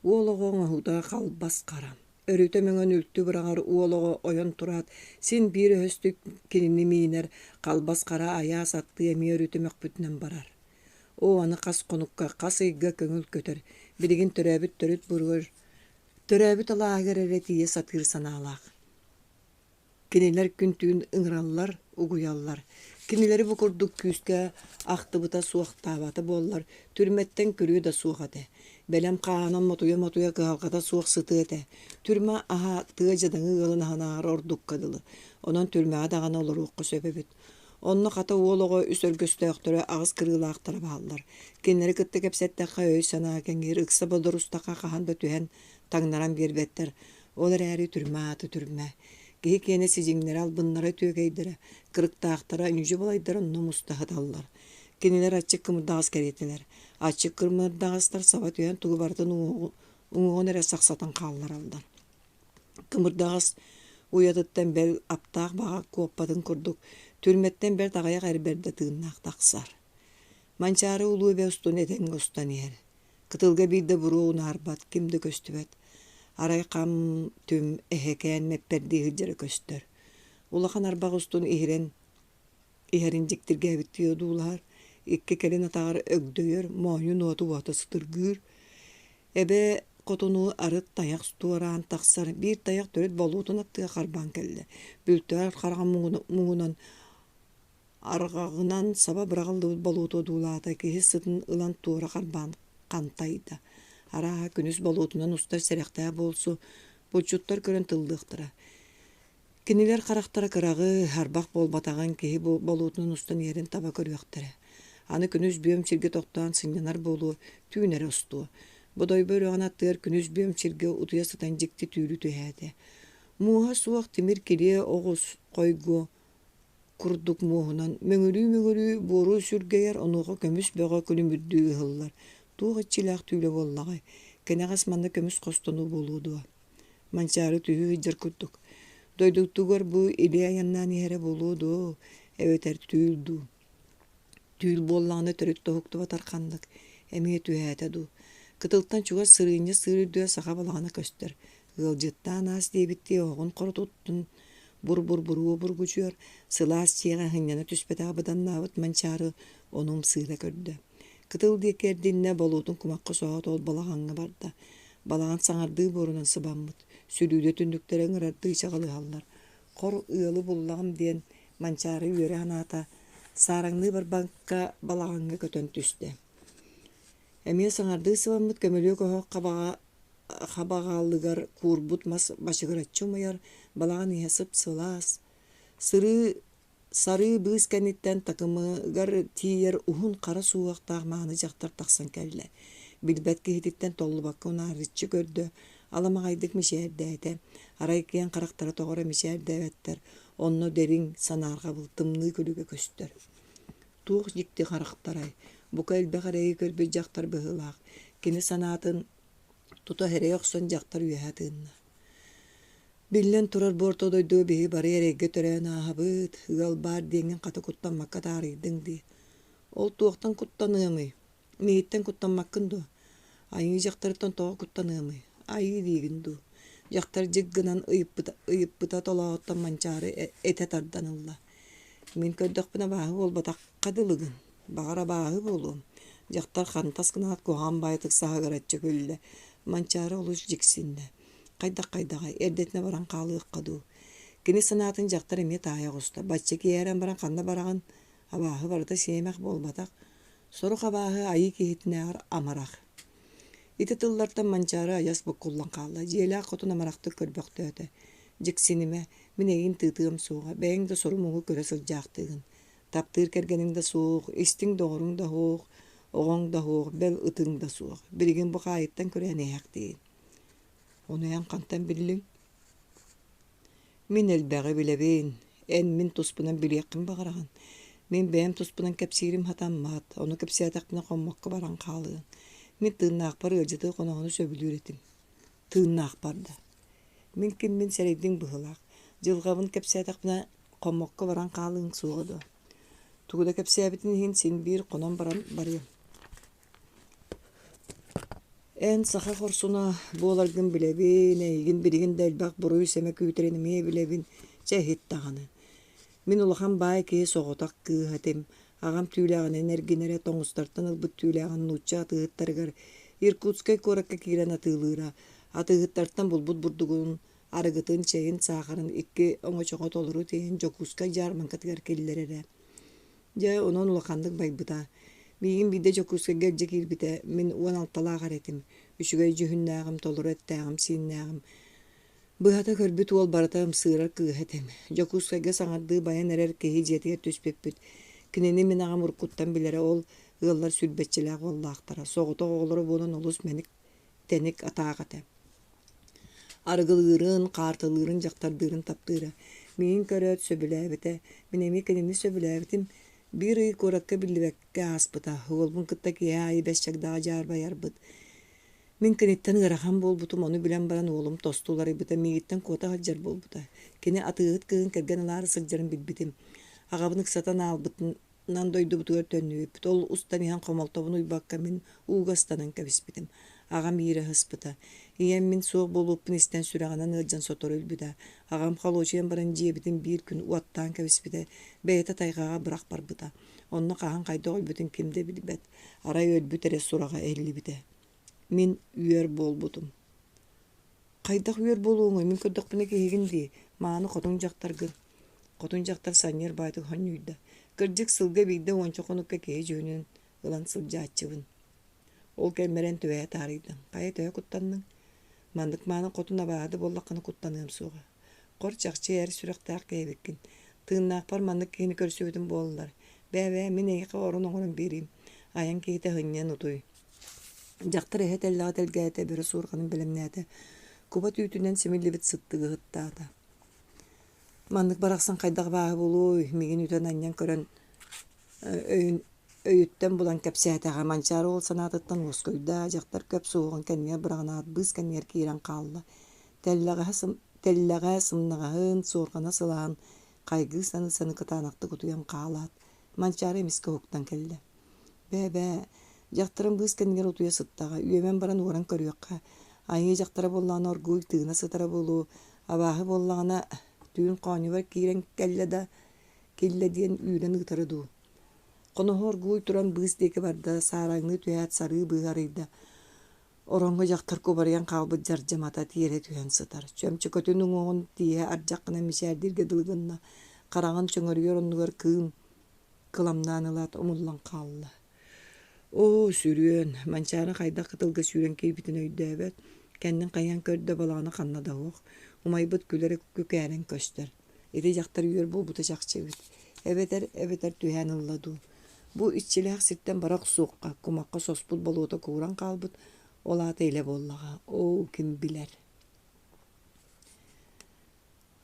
Уол оҕо оҥоһуута халбас хара, өрүтэ мөҥөн үлтү быраҕар уол оҕо ойон тураат, син биир өһөстүк кинини миинэр, халбас хара айаас аттыы эмиэ өрүтэ мөхпүтүнэн барар. Оо, аны хас хонукка, хас ыйга көҥүл көтөр, билигин төрөөбүт төрүт буругар. Төрөөбүт алааһыгар эрэ тиийэ сатыыр санаалаах. Кинилэр күн-түүн ыҥыраллар, угуйаллар. Кинилэри бу курдук күүскэ ахтыбыта суохтаабата буоллар, түрмэттэн күрүө да суох этэ. Бэлэм хаанан мотуйа-мотуйа кыһалҕата суох сытыа этэ. Түрмэ аһа тыа дьадаҥы ыалын аһынааҕар ордукка дылы. Онон түрмэҕэ даҕаны олоруохха сөп эбит. Онно хата уол оҕо үс өргөстөөхтөрө, аҕыс кырыылаахтара бааллар. Кинилэри кытта кэпсэттэххэ өй-санаа кэҥиир, ыкса бодорустахха хаһан да түһэн, таҥнаран биэрбэттэр. Ол эрээри түрмэ аата түрмэ. Киһи киэнэ сидьиҥнэрэ, албыннара үтүөкэйдэрэ, кырыктаахтара, ньүдьү-балайдара онно муста сыталлар. Кинилэр аччык кымырдаҕас кэриэтилэр. Аччык кымырдаҕастар саба түһэн тугу барытын уҥуоҕун эрэ сахсатан хааллараллар. Кымырдаҕас уйатыттан бэл аптаах баҕа куоппатын курдук, түрмэттэн бэрт аҕыйах эр бэрдэ тыыннаах тахсар. Манчаары улуу эбэ устун этэҥҥэ устан иһэр. Кытылга биир да буруо унаарбат, ким да көстүбэт. Арай хам-түм эһэкээн мэппэрдии сылдьара көстөр. Улахан арбах устун иһирэн иһэрин дьиктиргээбиттии одуулаһар, икки кэлин атаҕар өгдөйөр, моонньун уоту-уота сытыргыыр. Эбэ хотуну арыт тайах туораан тахсар, биир тайах төрүт болуотун аттыга харбаан кэллэ. Бүлтөөр хараҕын муҥунан Арҕаҕынан саба быраҕыллыбыт болуоту одуулаата, киһи сытын ылан туора харбаан хантайда. Арааһа, күнүс болуотунан устар сэрэхтээх буолсу, булчуттар көрөн тыллыахтара. Кинилэр харахтара кыраҕы, арбах буолбатаҕын киһи болуотунан устан иһэрин таба көрүөхтэрэ. Аны күнүс бүөм сиргэ тохтоон сынньанар буолуо, түүн эрэ устуо. Бодойбо үрэҕин аттыгар күнүс бүөм сиргэ утуйа сытан дьикти түүлү түһээтэ. Муоһа суох тимир килиэ оҕус хойгуо курдук муоһунан мөҥүрүү-мөҥүрүү буору сүргэйэр, онуоха көмүс бөҕө күлүмүрдүү ыһыллар. Туох иччилээх түүлэ буоллаҕай? Кэнэҕэс манна көмүс хостонуу буолуо дуо? Манчаары түһүү сылдьар курдук. Дойдутугар бу илии айаннаан иһэрэ буолуо дуо, эбэтэр түүл дуу? Түүл буоллаҕына төрүт да уһуктубатар ханнык, эмиэ түһээтэ дуу. Кытылтан чугас сырыынньа сыыр үрдүгэр саха балаҕана көстөр. Ыалдьыттаан аас диэбиттии оһоҕун хоротуттун бур-бур-буруо бургучуйар, сылаас дьиэҕэ сынньана түспэтэх быданнаабыт Манчаары ону ымсыыра көрдө. Кытыл диэки эрдиннэ, болуотун кумахха соһоот ол балаҕаҥҥа барда. Балаҕан саҥардыы буорунан сыбаммыт, сүлүүдэ түннүктэрэ ыҥырардыы чаҕылыһаллар. Хор ыалы буллаҕым диэн Манчаары үөрэ санаата, саараҥныы барбакка балаҕаҥҥа көтөн түстэ. Эмиэ саҥардыы сыбаммыт көмүлүөк оһох хабаҕа хабаҕалыгар куурбут мас бачыгыраччы умайар, балаҕан иһэ сып-сылаас. Сырыы сарыы быыс кэнниттэн такымыгар тиийэр уһун хара суһуохтаах мааны дьахтар тахсан кэллэ. Билбэт киһититтэн толлубакка унаарыччы көрдө, аламаҕайдык мичээрдээтэ. Арай киэҥ харахтара тоҕо эрэ мичээрдээбэттэр, онно дириҥ, санаарҕабыл, тымныы күлүгэ көстөр. Туох дьикти харахтарай, бука элбэх эрэйи көрбүт дьахтар быһыылаах, кини санаатын тута эрэйэ охсон дьахтар үөһэ тыынна. Биллэн турар, бу орто дойдуга биһиги бары эрэйгэ төрөөн ааһабыт, ыал баар диэҥҥин хата куттаммакка таарыйдыҥ дии. Ол туохтан куттаныамый? Миигиттэн куттаммаккын дуо? Айыы дьахтарыттан тоҕо куттаныамый? Айыы диигин дуу? Дьахтар дьик гынан ыйыппыта, ыйыппыта толооһуттан Манчаары этэ тардан ылла. Мин көрдөхпүнэ абааһы буолбатахха дылыгын. Баҕар абааһы буолуом. Дьахтар хантас гынаат куһаҕан баайытык саһыгыраччы күллэ. Манчаары олус дьиксиннэ. Хайдах-хайдаҕай, эрдэтинэ баран хаалыахха дуу. Кини санаатын дьахтар эмиэ таайа оҕуста. Бачча киэһэрэн баран ханна бараҕын? Абааһы барыта сиэмэх буолбатах. Сорох абааһы айыы киһитинээҕэр амарах. Ити тыллартан Манчаары айас буккуллан хаалла, дьиэлээх хотун амарахтык көрбөхтөөтө. Дьиксинимэ, мин эйигин тыытыам суоҕа, бэйэҥ да сору-муҥу көрө сылдьаахтыыгын. Таптыыр кэргэниҥ да суох, истиҥ доҕоруҥ да суох, оҕоҥ да суох, бэл ытыҥ да суох. Билигин бу хаайыттан күрээн иһээхтиигин. Ону эн хантан биллиҥ? Мин элбэҕи билэбин, эн мин туспунан билиэххин баҕараҕын. Мин бэйэм туспунан кэпсиирим сатаммат, ону кэпсээтэхпинэ хоммокко баран хаалыаҥ. Мин тыыннаахпар ыалдьыты хоноһону сөбүлүүр этим. Тыыннаахпар да. Мин киммин сэрэйдиҥ быһыылаах. Дьылҕабын кэпсээтэхпинэ хоммокко баран хаалыаҥ суоҕа дуо? Тугу да кэпсээбитин иһин син биир хонон баран барыам. Эн саха хорсуна буоларгын билэбин, эйигин билигин да элбэх буруй-сэмэ күүтэрин эмиэ билэбин, чэ иһит даҕаны. Мин улахан баай киһи соҕотох кыыһа этим, аҕам түүлээҕинэн эргинэрэ, тоҥустартан ылбыт түүлээҕин нуучча атыыһыттарыгар Иркутскай куоракка киирэн атыылыыра. Атыыһыттартан булбут бурдугун, арыгытын, чэйин, саахарын икки оҥочоҕо толору тиэйэн Дьокуускай дьаарбаҥкатыгар киллэрэрэ. Дьэ, онон улаханнык байбыта. Миигин биирдэ Дьокуускайга илдьэ киирбитэ, мин 16-лаах эрэ этим, үчүгэй дьүһүннээҕим, толору эттээҕим-сииннээҕим. Быһата көрбүт уол барыта ымсыырар кыыһа этим. Дьокуускайга саҥардыы байан эрэр киһи дьиэтигэр түспүппүт. Кинини мин аҕам уруккуттан билэрэ, ол ыаллар сүүрбэччэлээх уоллаахтара, соҕотох оҕолоро буолан олус мэник-тэник атаах этэ. Арыгылыырын, хаартылыырын, дьахтардыырын таптыыра. Миигин көрөөт сөбүлээбитэ, мин эмиэ кинини сөбүлээбитим. Биир ый куоракка биллибэккэ ааспыта. Уолбун кытта киэһэ аайы бэс чагдаҕа дьаарбайарбыт. Мин киниттэн ыарахан буолбутум, ону билэн баран уолум тосту уларыйбыта, миигиттэн куота сылдьар буолбута. Кини атыыһыт кыыһын кэргэн ылаары сылдьарын билбитим. Аҕабын ыксатан аалбытынан дойдубутугар төннүбүппүт. Ол устан иһэн хомолтобун уйбакка мин ууга ыстанан кэбиспитим. Аҕам иирэ сыспыта. Ийэм мин суох буолуохпун истэн сүрэҕинэн ыалдьан сотору өлбүтэ. Аҕам холуочуйан баран дьиэбитин биир күн уоттаан кэбиспитэ, бэйэтэ тайҕаҕа бырах барбыта. Онно хаһан хайдах өлбүтүн ким да билбэт. Арай өлбүт эрэ сураҕа иһиллибитэ. Мин үөр буолбутум. Хайдах үөр буолуоҥуй, мин көрдөхпүнэ киһигин дии, мааны хотун дьахтаргын. Хотун дьахтар санньыар баайтык хонньуйда. Кырдьык сылга биирдэ уонча хонукка киһи дьүһүнүн ылан сылдьааччыбын. Ол кэммэр эн түбэһэ таарыйдыҥ. Хайа төһө куттанныҥ? Маннык мааны хотун абааһы да буоллаххына куттаныам суоҕа. Хор чахчы эр сүрэхтээх киһи эбиккин. Тыыннаахпар маннык киһини көрсүбүтүм буоллар. Бээ-бээ, мин эйиэхэ орон оҥорон биэриим. Айан киһитэ сынньан утуй. Дьахтар эһэ тэллэҕи тэлгээтэ, бөрө суорҕанын бэлэмнээтэ. Куба түүтүнэн симиллибит сыттыгы ыһыктаата. Маннык барахсан хайдах абааһы буолуой, миигин үтэн-анньан көрөн өйүн өйүттэн булан кэпсээтэҕэ Манчаары уол санаатыттан уоскуйда, дьахтар көп суоҕун кэннигэр быраҕынаат быыс кэннигэр киирэн хаалла. Тэллэҕэ, тэллэҕэ сымнаҕаһын, суорҕана сылаһан, хайгыы саныы-саныы кытаанахтык утуйан хаалаат, Манчаары эмискэ уһуктан кэллэ. Бээ-бээ, дьахтарым быыс кэннигэр утуйа сыттаҕа, үөмэн баран уоран көрүөххэ. Айыы дьахтара буоллаҕына оргууй тыына сытара буолуо, абааһы буоллаҕына түүн хоонньубар киирэн кэллэ да, киллэ диэн үүрэн ыытара дуу. Хоноһо оргууй туран быыс диэки барда, саараҥныы түһээт сарыы быыһы арыйда. Ороҥҥо дьахтар кубарыйан хаалбыт дьардьамата тиэрэ түһэн сытар. Чөмчөкөтүн уҥуоҕун тииһэ ардьах гынан мичээрдииргэ дылы гынна, хараҕын чөҥөрүйэр оннугар кыым кыламнаан ылаат умуллан хаалла. Оо, сүрүөн, Манчаары хайдах кытылга сүүрэн киирбитин өйдөөбөт, кэннин хайан көрдө балаҕана ханна да суох, умайбыт күлэрэ күкээрэн көстөр. Ити дьахтар үөр буолбута чахчы эбит. Эбэтэр, эбэтэр түһээн ылла дуу. Бу иччилээх сиртэн бара охсуохха, кумахха соспут болуота кууран хаалбыт, ол аата илэ буоллаҕа. Оо, ким билэр.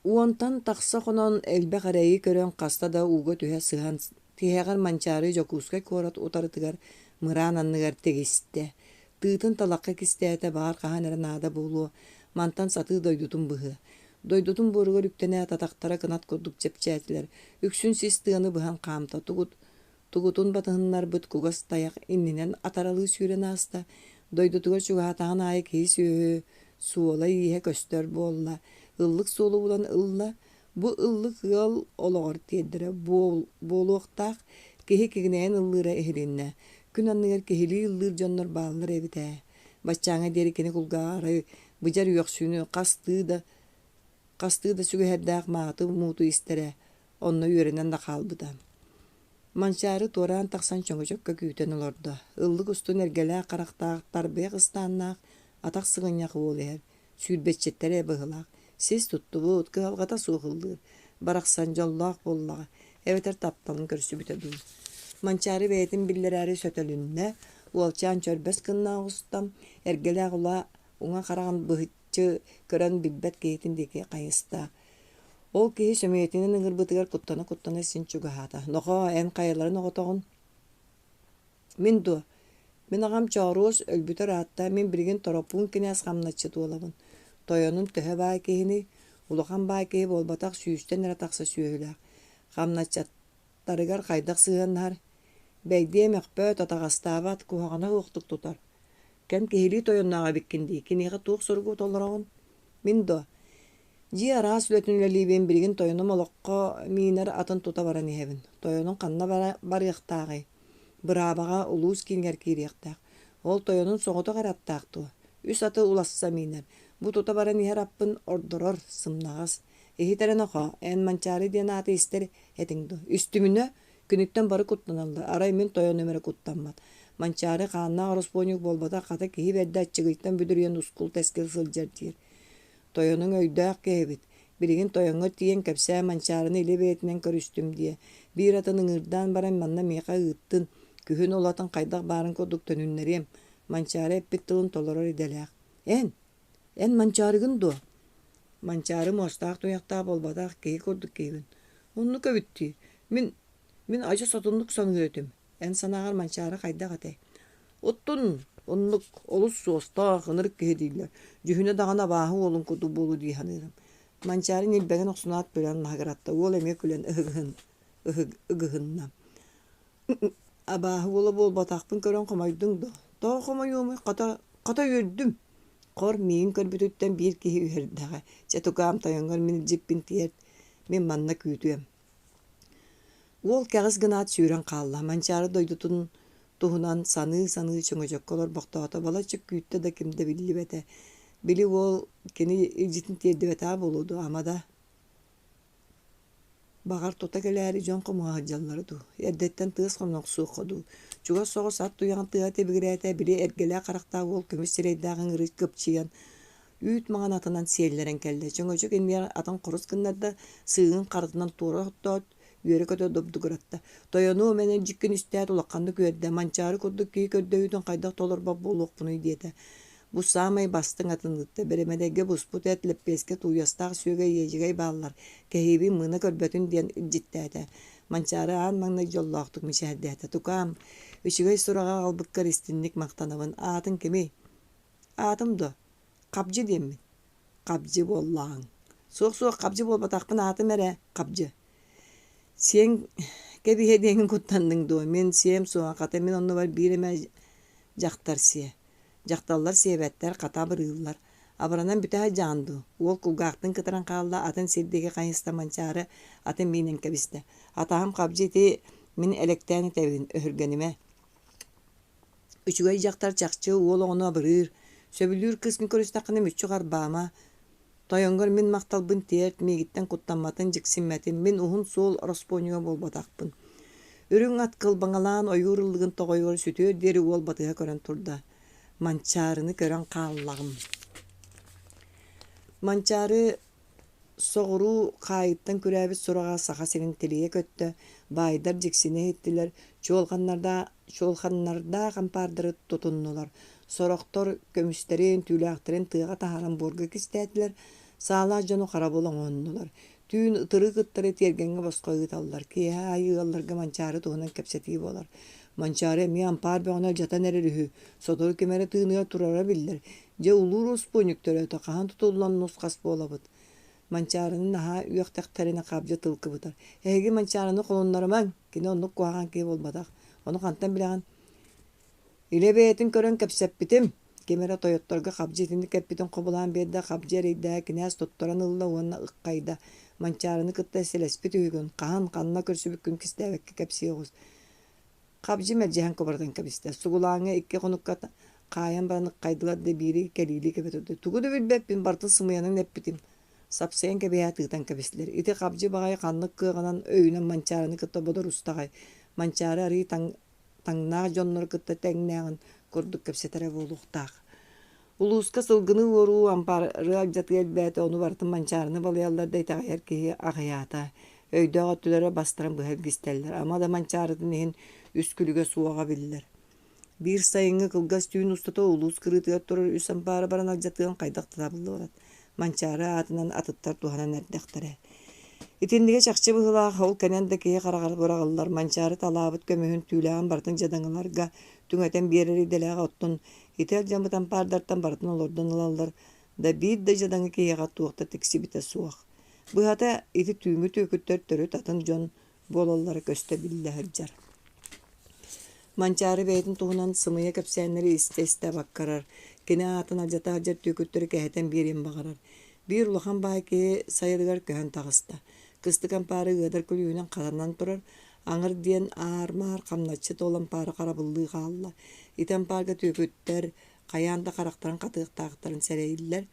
Уонтан тахса хонон элбэх эрэйи көрөн хаста да ууга түһэ сыһан, тиһэҕэр Манчаары Дьокуускай куорат утарытыгар мыраан анныгар тигистэ. Тыытын талахха кистээтэ, баҕар хаһан эрэ наада буолуо, мантан сатыы дойдутун быһыа. Дойдутун буоругар үктэнээт атахтара кынат курдук чэпчээтилэр, үксүн сис тыаны быһан хаамта, тугут Тугутун батыһыннарбыт кугас тайах иннинэн атаралыы сүүрэн ааста, дойдутугар чугаһаатаҕын аайы киһи-сүөһү суола-ииһэ көстөр буолла, ыллык суолу булан ылла, бу ыллык ыал олоҕор тиэрдэрэ буолуохтаах, киһи кигинэйэн ыллыыра иһилиннэ, күн анныгар киһилии ыллыыр дьоннор бааллар эбит ээ. Баччааҥҥа диэри кини кулгааҕа арай быдьар үөхсүүнү хастыы да хастыы да сүгэһэрдээх мааты-мууту истэрэ, онно үөрэнэн да хаалбыта. Манчаары туораан тахсан чөҥөчөккө күүтэн олордо. Ыллык устун эргэлээх харахтаах, тарбыйах ыстааннаах, атах сыгынньах уол иһэр. Сүүрбэччэттэрэ быһыылаах. Сис туттубут, кыһалҕата суох ыллыыр. Барахсан дьоллоох буоллаҕа, эбэтэр тапталын көрсүбүтэ дуу. Манчаары бэйэтин биллэрээри сөтөлүннэ, уолчаан чөрбөс гынна оҕуста, эргэлээх ула уҥа хараҕын быһыччы көрөн билбэт киһитин диэки хайыста. Ол киһи сөмүйэтинэн ыҥырбытыгар куттана-куттана син чугаһаата: «Нохоо, эн хайаларын оҕотоҕун?» «Мин дуо? Мин аҕам Чооруос өлбүтэ ыраатта, мин билигин Торопуун кинээс хамначчыт уолабын. Тойонум төһө баай киһиний? Улахан баай киһи буолбатах, сүүстэн эрэ тахса сүөһүлээх. Хамначчыттарыгар хайдах сыһыаннаһар? Бэйдиэ мөхпөт, атаҕастаабат, куһаҕана суохтук тутар. Кэм киһилии тойонноох эбиккин дии, киниэхэ туох соругу толороҕун? Мин дуо? Дьиэ араас үлэтин үлэлиибин, билигин тойонум олоххо миинэр атын тута баран иһэбин. Тойонуҥ ханна барыахтааҕый? Быраабаҕа улуус киинигэр киириэхтээх. Ол тойонун соҕотох эрэ аттаах дуо? Үс аты уласса миинэр. Бу тута баран иһэр аппын ордорор, сымнаҕас. Иһит эрэ нохоо, эн Манчаары диэн ааты истэр этиҥ дуо? Истиминэ, киниттэн бары куттаналлар, арай мин тойонум эрэ куттаммат. Манчаары хааннаах ороспуонньук буолбатах, хата киһи бэрдэ аччыгыйтан бүдүрүйэн ускул-тэскил сылдьар диир. Тойонуҥ өйдөөх киһи эбит. Билигин тойоҥҥо тиийэн кэпсээ Манчаарыны илэ бэйэтинэн көрүстүм диэ. Биир атын ыҥыырдаан баран манна миэхэ ыыттын. Күһүн ол атын хайдах баарын курдук төнүннэриэм. Манчаары эппит тылын толорор идэлээх. Эн, эн Манчаарыгын дуо? Манчаары муостаах туйахтаах буолбатах, киһи курдук киһибин. Оннук эбит дии. Мин, мин адьас отуннук саныыр этим. Эн санааҕар Манчаары хайдах этэй? Оттон оннук олус суостаах, ынырык киһи дииллэр. Дьүһүнэ даҕаны абааһы уолун курдук буолуо дии саныырым. Манчаары ньилбэгин охсунаат күлэн маһыгыратта, уол эмиэ күлэн ыһыгыһын, ыгыһынна. Абааһы уола буолбатахпын көрөн хомойдуҥ дуо? Тоҕо хомойуомуй, хата, хата үөрдүм. Хор миигин көрбүтүттэн биир киһи үһэрдэҕэ. Чэ, тукаам тойоҥҥор мин илдьиппин тиэрт, мин манна күүтүөм. Уол кэҕис гынаат сүүрэн хаалла, Манчаары дойдутун туһунан саныы-саныы чөҥөчөккө олорбохтоото, балачча күүттэ да ким да биллибэтэ. Били уол кини илдьитин тиэрдибэтэҕэ буолуо дуо, ама да Баҕар, тута кэлээри дьон хомуһа сылдьаллара дуу, эрдэттэн тыас хоннохсуохха дуу, чугас соҕус ат туйаҕын тыаһа тибигирээтэ, били эргэлээх харахтаах уол көмүс сирэйдээх ыҥырыы кыпчыйан, үүт маҥан атынан сиэллэрэн кэллэ. Чөҥөчөк иннигэр атын хорус гыннарда, сыыһын харытынан туора охтоот, үөрэ-көтө добдугуратта. Тойонуом эн илдьиккин истээт улаханнык үөрдэ, Манчаары курдук киһи көрдөһүүтүн хайдах толорбот буолуохпунуй диэтэ. Бу саамай бастыҥ атын ыытта, бэрэмэдэйгэ буспут эт, лэппиэскэ тууйастаах сүөгэй, иэдьэгэй бааллар, кэһиибин мыына көрбөтүн диэн илдьиттээтэ. Манчаары аан маҥнай дьоллоохтук мичээрдээтэ. Тукаам, үчүгэй сураҕы аҕалбыккар истинник махтанабын. Аатыҥ кимий? Аатым дуо? Хабдьы диэммин. Хабдьы буоллаҕыҥ. Суох-суох, хабдьы буолбатахпын, аатым эрэ Хабдьы. Сиэҥ кэбиһэ диэҥҥин куттанныҥ дуо? Мин сиэм суоҕа, хата мин оннубар биир эмэ дьахтар сиэ. Дьахталлар сиэбэттэр, хата абырыыллар. Абыранан бүтэ сылдьаҕын дуу? Уол кулгаахтыын кытаран хаалла, атын сир диэки хайыста Манчаары атын миинэн кэбистэ. Атаһым хабдьы ити мин элэктээн этэбин, өһүргэнимэ. Үчүгэй дьахтар чахчы уол оҕону абырыыр, сөбүлүүр кыыскын көрүстэххинэ мүччү харбаама, Тойоҥҥор мин махталбын тиэрт, миигиттэн куттамматын, дьиксиммэтин, мин уһун суол ороспуонньуга буолбатахпын. Үрүҥ ат кылбаҥалаан ойуур ыллыгын тоҕойугар сүтүөр диэри уол батыһа көрөн турда. Манчаарыны көрөн хааллаҕым. Манчаары соҕуруу хаайыттан күрээбит сураҕа Саха сирин тилийэ көттө, баайдар дьиксинэ иһиттилэр, чуолҕаннардаах чуолҕаннардаах ампаардары тутуннулар, сорохтор көмүстэрин, түүлээхтэрин тыаҕа таһааран буорга кистээтилэр, саалаах дьону харабыл оҥоһуннулар. Түүн ытырык ыттары тиэргэҥҥэ босхо ыыталлар, киэһэ аайы ыалларга Манчаары туһунан кэпсэтии буолар. Манчаары эмиэ ампаар бөҕөнү алдьатан эрэр үһү, сотору ким эрэ тыыныгар турара биллэр. Дьэ улуу уроспуонньук төрөөтө, хаһан тутуллан нус-хас буолабыт? Манчаарыны наһаа үөхтэхтэринэ хабдьы тыл кыбытар. Эһиги Манчаарыны холуннарымаҥ, кини оннук куһаҕан киһи буолбатах. Ону хантан билэҕин? Илэ бэйэтин көрөн кэпсэппитим. Ким эрэ тойотторго хабдьы итинник эппитин хобулаан биэрдэ, хабдьы эрэйдээҕи кинээс туттаран ылла уонна ыккайда. Манчаарыны кытта сэлэспит үһүгүн, хаһан, ханна көрсүбүккүн кистээбэккэ кэпсии оҕус. Хабдьы мэлдьэһэн кубарытан кэбистэ. Сугулааҥҥа икки хонукка хаайан баран ыккайдылар да биири кэлиилии кэбэ турда. Тугу да билбэппин, барытын сымыйанан эппитим. Сапсыйан кэбиһээт ыытан кэбистилэр. Ити хабдьы баҕайы ханнык кыаҕынан өйүнэн Манчаарыны кытта бодорустаҕай. Манчаары арыый таҥ таҥнаах дьоннору кытта тэҥнээҕин курдук кэпсэтэрэ буолуохтаах. Улууска сылгыны уоруу, ампаары алдьатыы элбээтэ, ону барытын Манчаарыны балыйаллар да итэҕэйэр киһи аҕыйаата. Өйдөөх өттүлэрэ бастарын быһа илгистэллэр. Ама да Манчаарытын иһин үс күлүгэ суоҕа биллэр. Биир сайыҥҥы кылгас түүн устата улуус кырыытыгар турар үс ампаары баран алдьатыан хайдах да табыллыбат. Манчаары аатынан атыттар туһанан эрдэхтэрэ. Итиннигэ чахчы быһыылаах, ол кэнэн да киһи хараҕар быраҕыллар Манчаары талаабыт көмүһүн түүлээҕин барытын дьадаҥыларга түҥэтэн биэрэр идэлээх оттон ити алдьаммыт ампаардартан барытын олордон ылаллар да биир да дьадаҥы киһиэхэ туох да тиксибитэ суох. Быһата, ити түүҥҥү түөкүттэр төрүт атын дьон буолаллара көстө биллэ сылдьар. Манчаары бэйэтин туһунан сымыйа кэпсээннэри истэ-истэ абаккарар, кини аатын алдьата сылдьар түөкүттэри кэһэтэн биэриэн баҕарар. Биир улахан баай киһи сайылыгар көһөн таҕыста. Кыстык ампаары ыадар күлүүһүнэн хатанан турар, аҥыр диэн аар-маар хамначчыт ол ампаары харабыллыы хаалла. Ити ампаарга түөкүттэр, Хайаан да харахтарын хатыахтаахтарын сэрэйиллэр.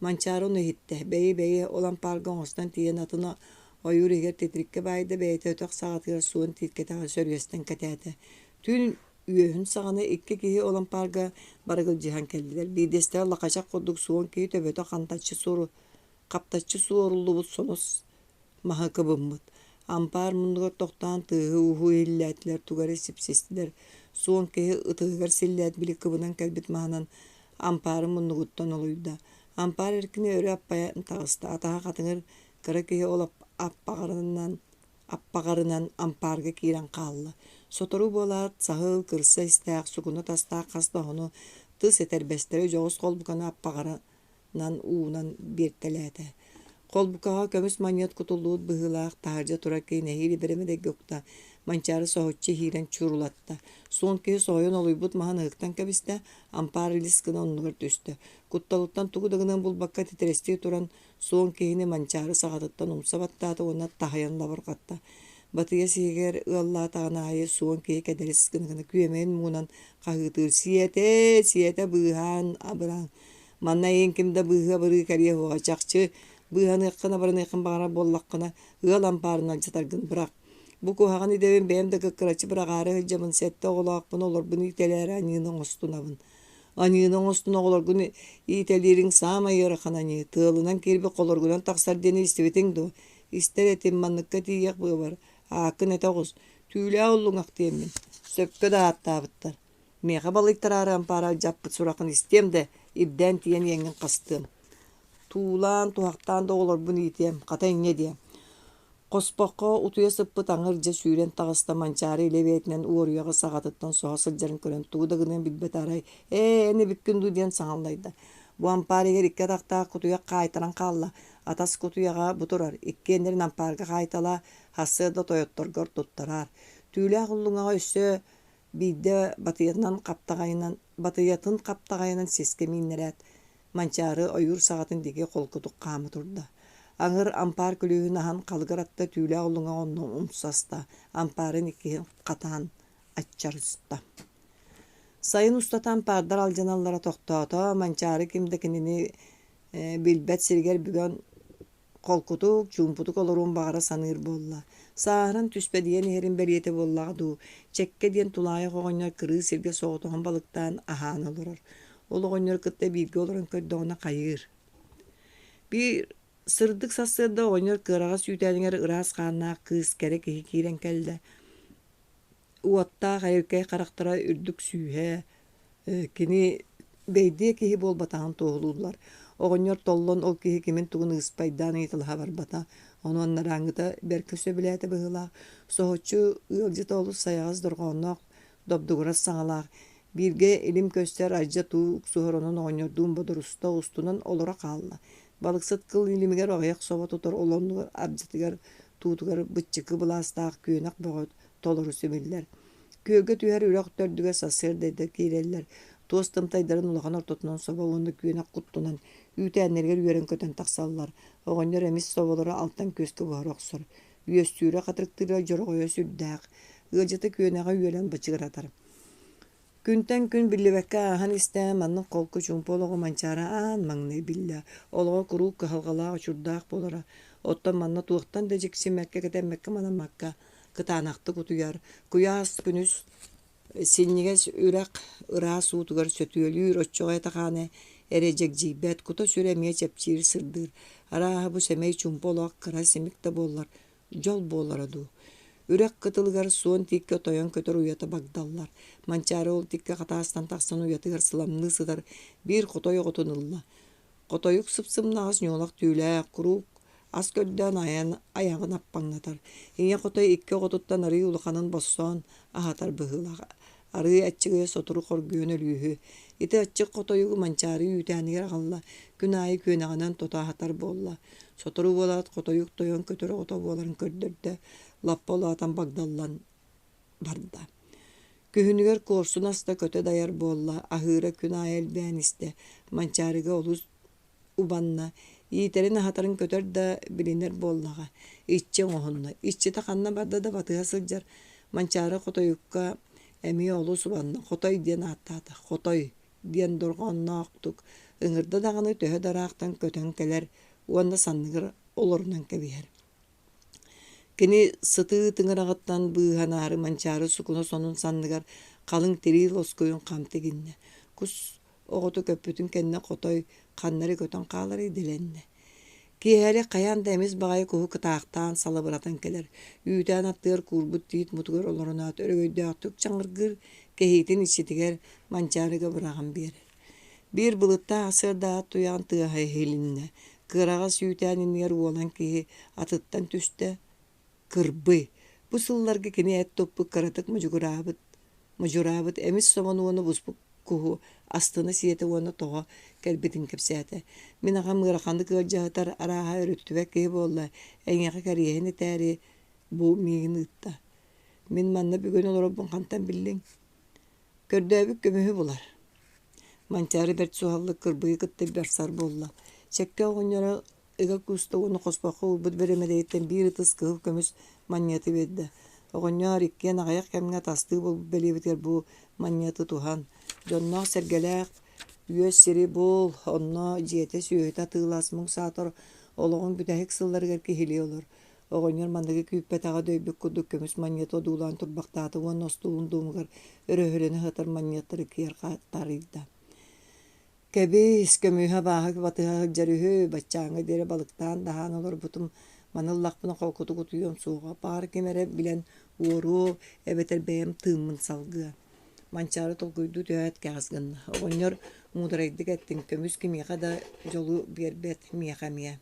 Манчаары ону иһиттэ, бэйи-бэйи ол ампаарга оҥостон тиийэн атын ойуур иһигэр титириккэ баайда, бэйэтэ өтөх саҕатыгар суон тииккэтэҕи сөрүөстэн кэтээтэ. Түүн үөһүн саҕана икки киһи ол ампаарга барыгылдьыһан кэллилэр. Биирдэстэрэ лахачах курдук суон киһи төбөтө хантаччы суору хаптаччы суоруллубут сонос маһы кыбыммыт. Ампаар муннугар тохтоон тыаһы-ууһу иһиллээтилэр, тугу эрэ сипсистилэр. Суон киһи ытыһыгар силлээт били кыбынан кэлбит маһынан ампаары муннугуттан олуйда. Ампаар эркинэ өрө аппайан таҕыста, атаһа хатыҥыр кыра киһи ол аппаҕарынан аппаҕарынан ампаарга киирэн хаалла. Сотору буолаат, саһыл, кырса истээх, сукуна тастаах хас да оһону, тыс этэрбэстэри дьоҕус холбуканы аппаҕара нан уунан биэртэлээтэ. Холбукаҕа көмүс манньыат кутуллубут быһыылаах таһырдьа турар киһи нэһиилэ бэрэмэдэйгэ укта, Манчаары соһуччу иһиирэн чурулатта. Суон киһи соһуйан олуйбут маһын ыһыктан кэбистэ, ампаар илис гына оннугар түстэ. Кутталыттан тугу да гынан булбакка титирэстии туран, суон киһини Манчаары саҕатыттан умса баттаата уонна таһыйан лабырҕатта. Батыйа сиһигэр ыаллаатаҕын аайы суон киһи кэдэрис гына-гына күөмэйин муҥунан хаһыытыыр: «Сиэтэ, сиэтэ быыһаан абыраҥ! Манна эйигин ким да быыһыы-абырыы кэлиэ суоҕа, чахчы, быыһаныаххын-абырыныаххын баҕарар буоллаххына, ыал ампаарын алдьатаргын бырах. Бу куһаҕан идэбин бэйэм да кыккыраччы быраҕаары сылдьабын, сэттэ оҕолоохпун, олорбун иитэлээри аньыыны оҥостунабын. Аньыыны оҥостун оҕолоргун иитэлиириҥ саамай ыарахан аньыы, тыалынан киирбит холоругунан тахсар диэни истибитиҥ дуо? Истэр этим, манныкка тиийиэх быабар, ааккын этэ оҕус, түүлээх уллуҥах диэммин. Сөпкө да ааттаабыттар. Миэхэ балыйтараары ампаара алдьаппыт сураххын истиэм да, ирдээн тиийэн иэҥҥин хастыам. Туулаан, туһахтаан да оҕолорбун иитиэм, хата инньэ диэ. Хоспоххо утуйа сыппыт аҥыр дьэ сүүрэн таҕыста Манчаары илэ бэйэтинэн уоруйаҕы саҕатыттан соһо сылдьарын көрөн тугу да гыныан билбэт арай «Ээ, эн эбиккин дуу» диэн саҥаллайда. Бу ампаар иһигэр икки атахтаах кутуйах хаайтаран хаалла. Атас кутуйаҕа бу турар, иккиэннэрин ампаарга хаайталаа, сарсыарда тойотторгор туттараар. Түүлээх уллуҥаҕа өссө Биирдэ батыйатынан хаптаҕайынан батыйатын хаптаҕайынан сискэ мииннэрээт, Манчаары ойуур саҕатын диэки холкутук хаама турда. Аҥыр ампаар күлүүһүн аһан халыгыр атта түүлээх уллуҥаҕа онно умса аста, ампаарын иккиһин хатаан аччарыста. Сайын устата ампаардар алдьаналлара тохтоото, Манчаары ким да кинини билбэт сиригэр бүгэн Холкутук, чуумпутук олоруон баҕара саныыр буолла. Сааһыран түспэдийэн иһэрин бэлиэтэ буоллаҕа дуу, Чэккэ диэн тулаайах оҕонньор кырыы сиргэ соҕотоҕун балыктаан аһаан олорор. Ол оҕонньору кытта бииргэ олорон көрдөҕүнэ хайыыр. Биир сырдык сарсыарда оҕонньор кыараҕас үүтээнигэр ыраас хааннаах кыыс кэрэ киһи киирэн кэллэ. Уоттаах эйэркэй харахтара үрдүк сүүһэ, кини бэйдиэ киһи буолбатаҕын туоһулууллар. Оҕонньор толлон ол киһи кимин-тугун ыыспайдаан ыйыталаһа барбата. Ону анарааҥҥыта бэркэ сөбүлээтэ быһыылаах. Соһуччу ыалдьыта олус сайаҕас дорҕоонноох, добдугурас саҥалаах, бииргэ илим көстөр ардьа туу уксуһар онон оҕонньордуун бодоруста устунан олоро хаалла. Балыксыт кыл илимигэр аҕыйах собо тутар ол оннугар ардьатыгар туутугар быччыкы былаастаах күөнэх бөҕө толору симиллэр. Күөлгэ түһэр үрэх төрдүгэр сарсыарда эрдэ киирэллэр, туос тымтайдарын улахан ортотунан собо уонна күөнэх куттунан үүтээннэригэр үөрэн-көтөн тахсаллар. Оҕонньор эмис соболоро алтан күөскэ буһара охсор. Үөстүүрэ хатырыктыыра дьороҕойо сүрдээх. Ыалдьыта күөнэҕэ үөлэн бачыгыратар. Күнтэн күн биллибэккэ ааһан истэ, маннык холку чуумпу олоҕу Манчаары аан маҥнай биллэ. Олоҕо куруук кыһалҕалаах очурдаах буолара. Оттон манна туохтан да дьиксиммэккэ, кэтэммэккэ манаммакка, кытаанахтык утуйар. Куйаас күнүс синньигэс үрэх ыраас уутугар сөтүөлүүр, оччоҕо этэ-хаана эрэ дьэгдьийбэт, кута-сүрэ эмиэ чэпчиир, сырдыыр. Арааһа бу сэмэй чуумпу олох кыра симик да буоллар, дьол буолара дуу. Үрэх кытылыгар суон тииккэ тойон көтөр уйата багдаллар. Манчаары ол тииккэ хатаастан тахсан уйатыгар сыламныы сытар биир хотой оҕотун ылла. Хотойук сып-сымнаҕас ньуолах түүлээх, куруук ас көрдөөн айан айаҕын аппаҥнатар. Ийэ хотой икки оҕотуттан арыый улаханын боссоон аһатар быһыылаах. Арыы аччыгыйа сотору хоргуйан өлүүһү. Ити аччык хотойугу Манчаары үүтээнигэр аҕалла, күн аайы күөнэҕинэн тото аһатар буолла. Сотору буолаат хотойук тойон көтөр оҕото буоларын көрдөрдө, лаппа улаатан багдаллан барда. Күһүнүгэр куорсун аста көтө дайар буолла, аһыыра күн аайы элбээн истэ. Манчаарыга олус убанна, иитэрин-аһатарын көтөр да билинэр буоллаҕа. Иччи оҥоһунна, иччитэ ханна барда да батыһа сылдьар. Манчаары хотойукка эмиэ олус убанна, Хотой диэн ааттаата. Хотой. диэн дорҕоонноохтук ыҥырда даҕаны төһө да ыраахтан көтөн кэлэр уонна санныгар олорунан кэбиһэр. Кини сытыы тыҥыраҕыттан быыһанаары Манчаары сукуна сонун санныгар халыҥ тирии лоскуйун хам тигиннэ. Кус оҕото көппүтүн кэннэ хотой ханна эрэ көтөн хаалар идэлэннэ. Киэһэлик хайаан да эмис баҕайы куһу кытаахтаан салыбыратан кэлэр, үүтээн аттыгар куурбут тиит мутугар олорунаат өрөгөйдөөхтүк чаҥыргыыр, кэһиитин иччитигэр Манчаарыга быраҕан биэрэр. Биир былыттаах сарсыарда ат туйаҕын тыаһа иһилиннэ, кыараҕас үүтээн иннигэр уолан киһи атыттан түстэ, Кырбый, бу сылларга кини эт туппут кыратык модьугураабыт, модьураабыт эмис собону уонна буспут куһу астына сиэтэ уонна тоҕо кэлбитин кэпсээтэ. Мин аҕам ыараханнык ыалдьаһытар, арааһа өрүттүбэт киһи буолла, эйиэхэ кэриэһин этээри бу миигин ыытта. Мин манна бүгүн олорорбун хантан биллиҥ? Көрдөөбүт көмүһү булар. Манчаары бэрт суһаллык кырбыйы кытта барсар буолла. Чэккэ оҕонньоро ыга кууста уонна хоспоххо уурбут бэрэмэдэйиттэн биир ытыс кыһыл көмүс манньыаты биэрдэ. Оҕонньоор иккиэн аҕыйах кэмҥэ атастыы буолбут бэлиэбитигэр бу манньыаты туһан, дьонноох-сэргэлээх үөс сири бул, онно дьиэтэ, сүөһүтэ атыылас, муҥ саатар олоҕуҥ бүтэһик сылларыгар киһилии олор. Оҕонньор манныгы күүппэтэҕэ дөйбүт курдук көмүс манньыаты одуулаан турбахтаата уонна остуолун дуомугар өрөһөлөнө сытар манньыаттары киэр таарыйда. Кэбис, көмүһэ абааһы батыһа сылдьар үһү, баччааҥҥа диэри балыктаан даһаан олорбутум, маны ыллахпына холкутук утуйуом суоҕа, баҕар ким эрэ билэн уоруо эбэтэр бэйэм тыыммын салгыа. Манчаары толкуйдуу түһээт кэҕис гынна. Оҕонньор муударайдык эттиҥ, көмүс кимиэхэ да дьолу биэрбэт, миэхэ эмиэ.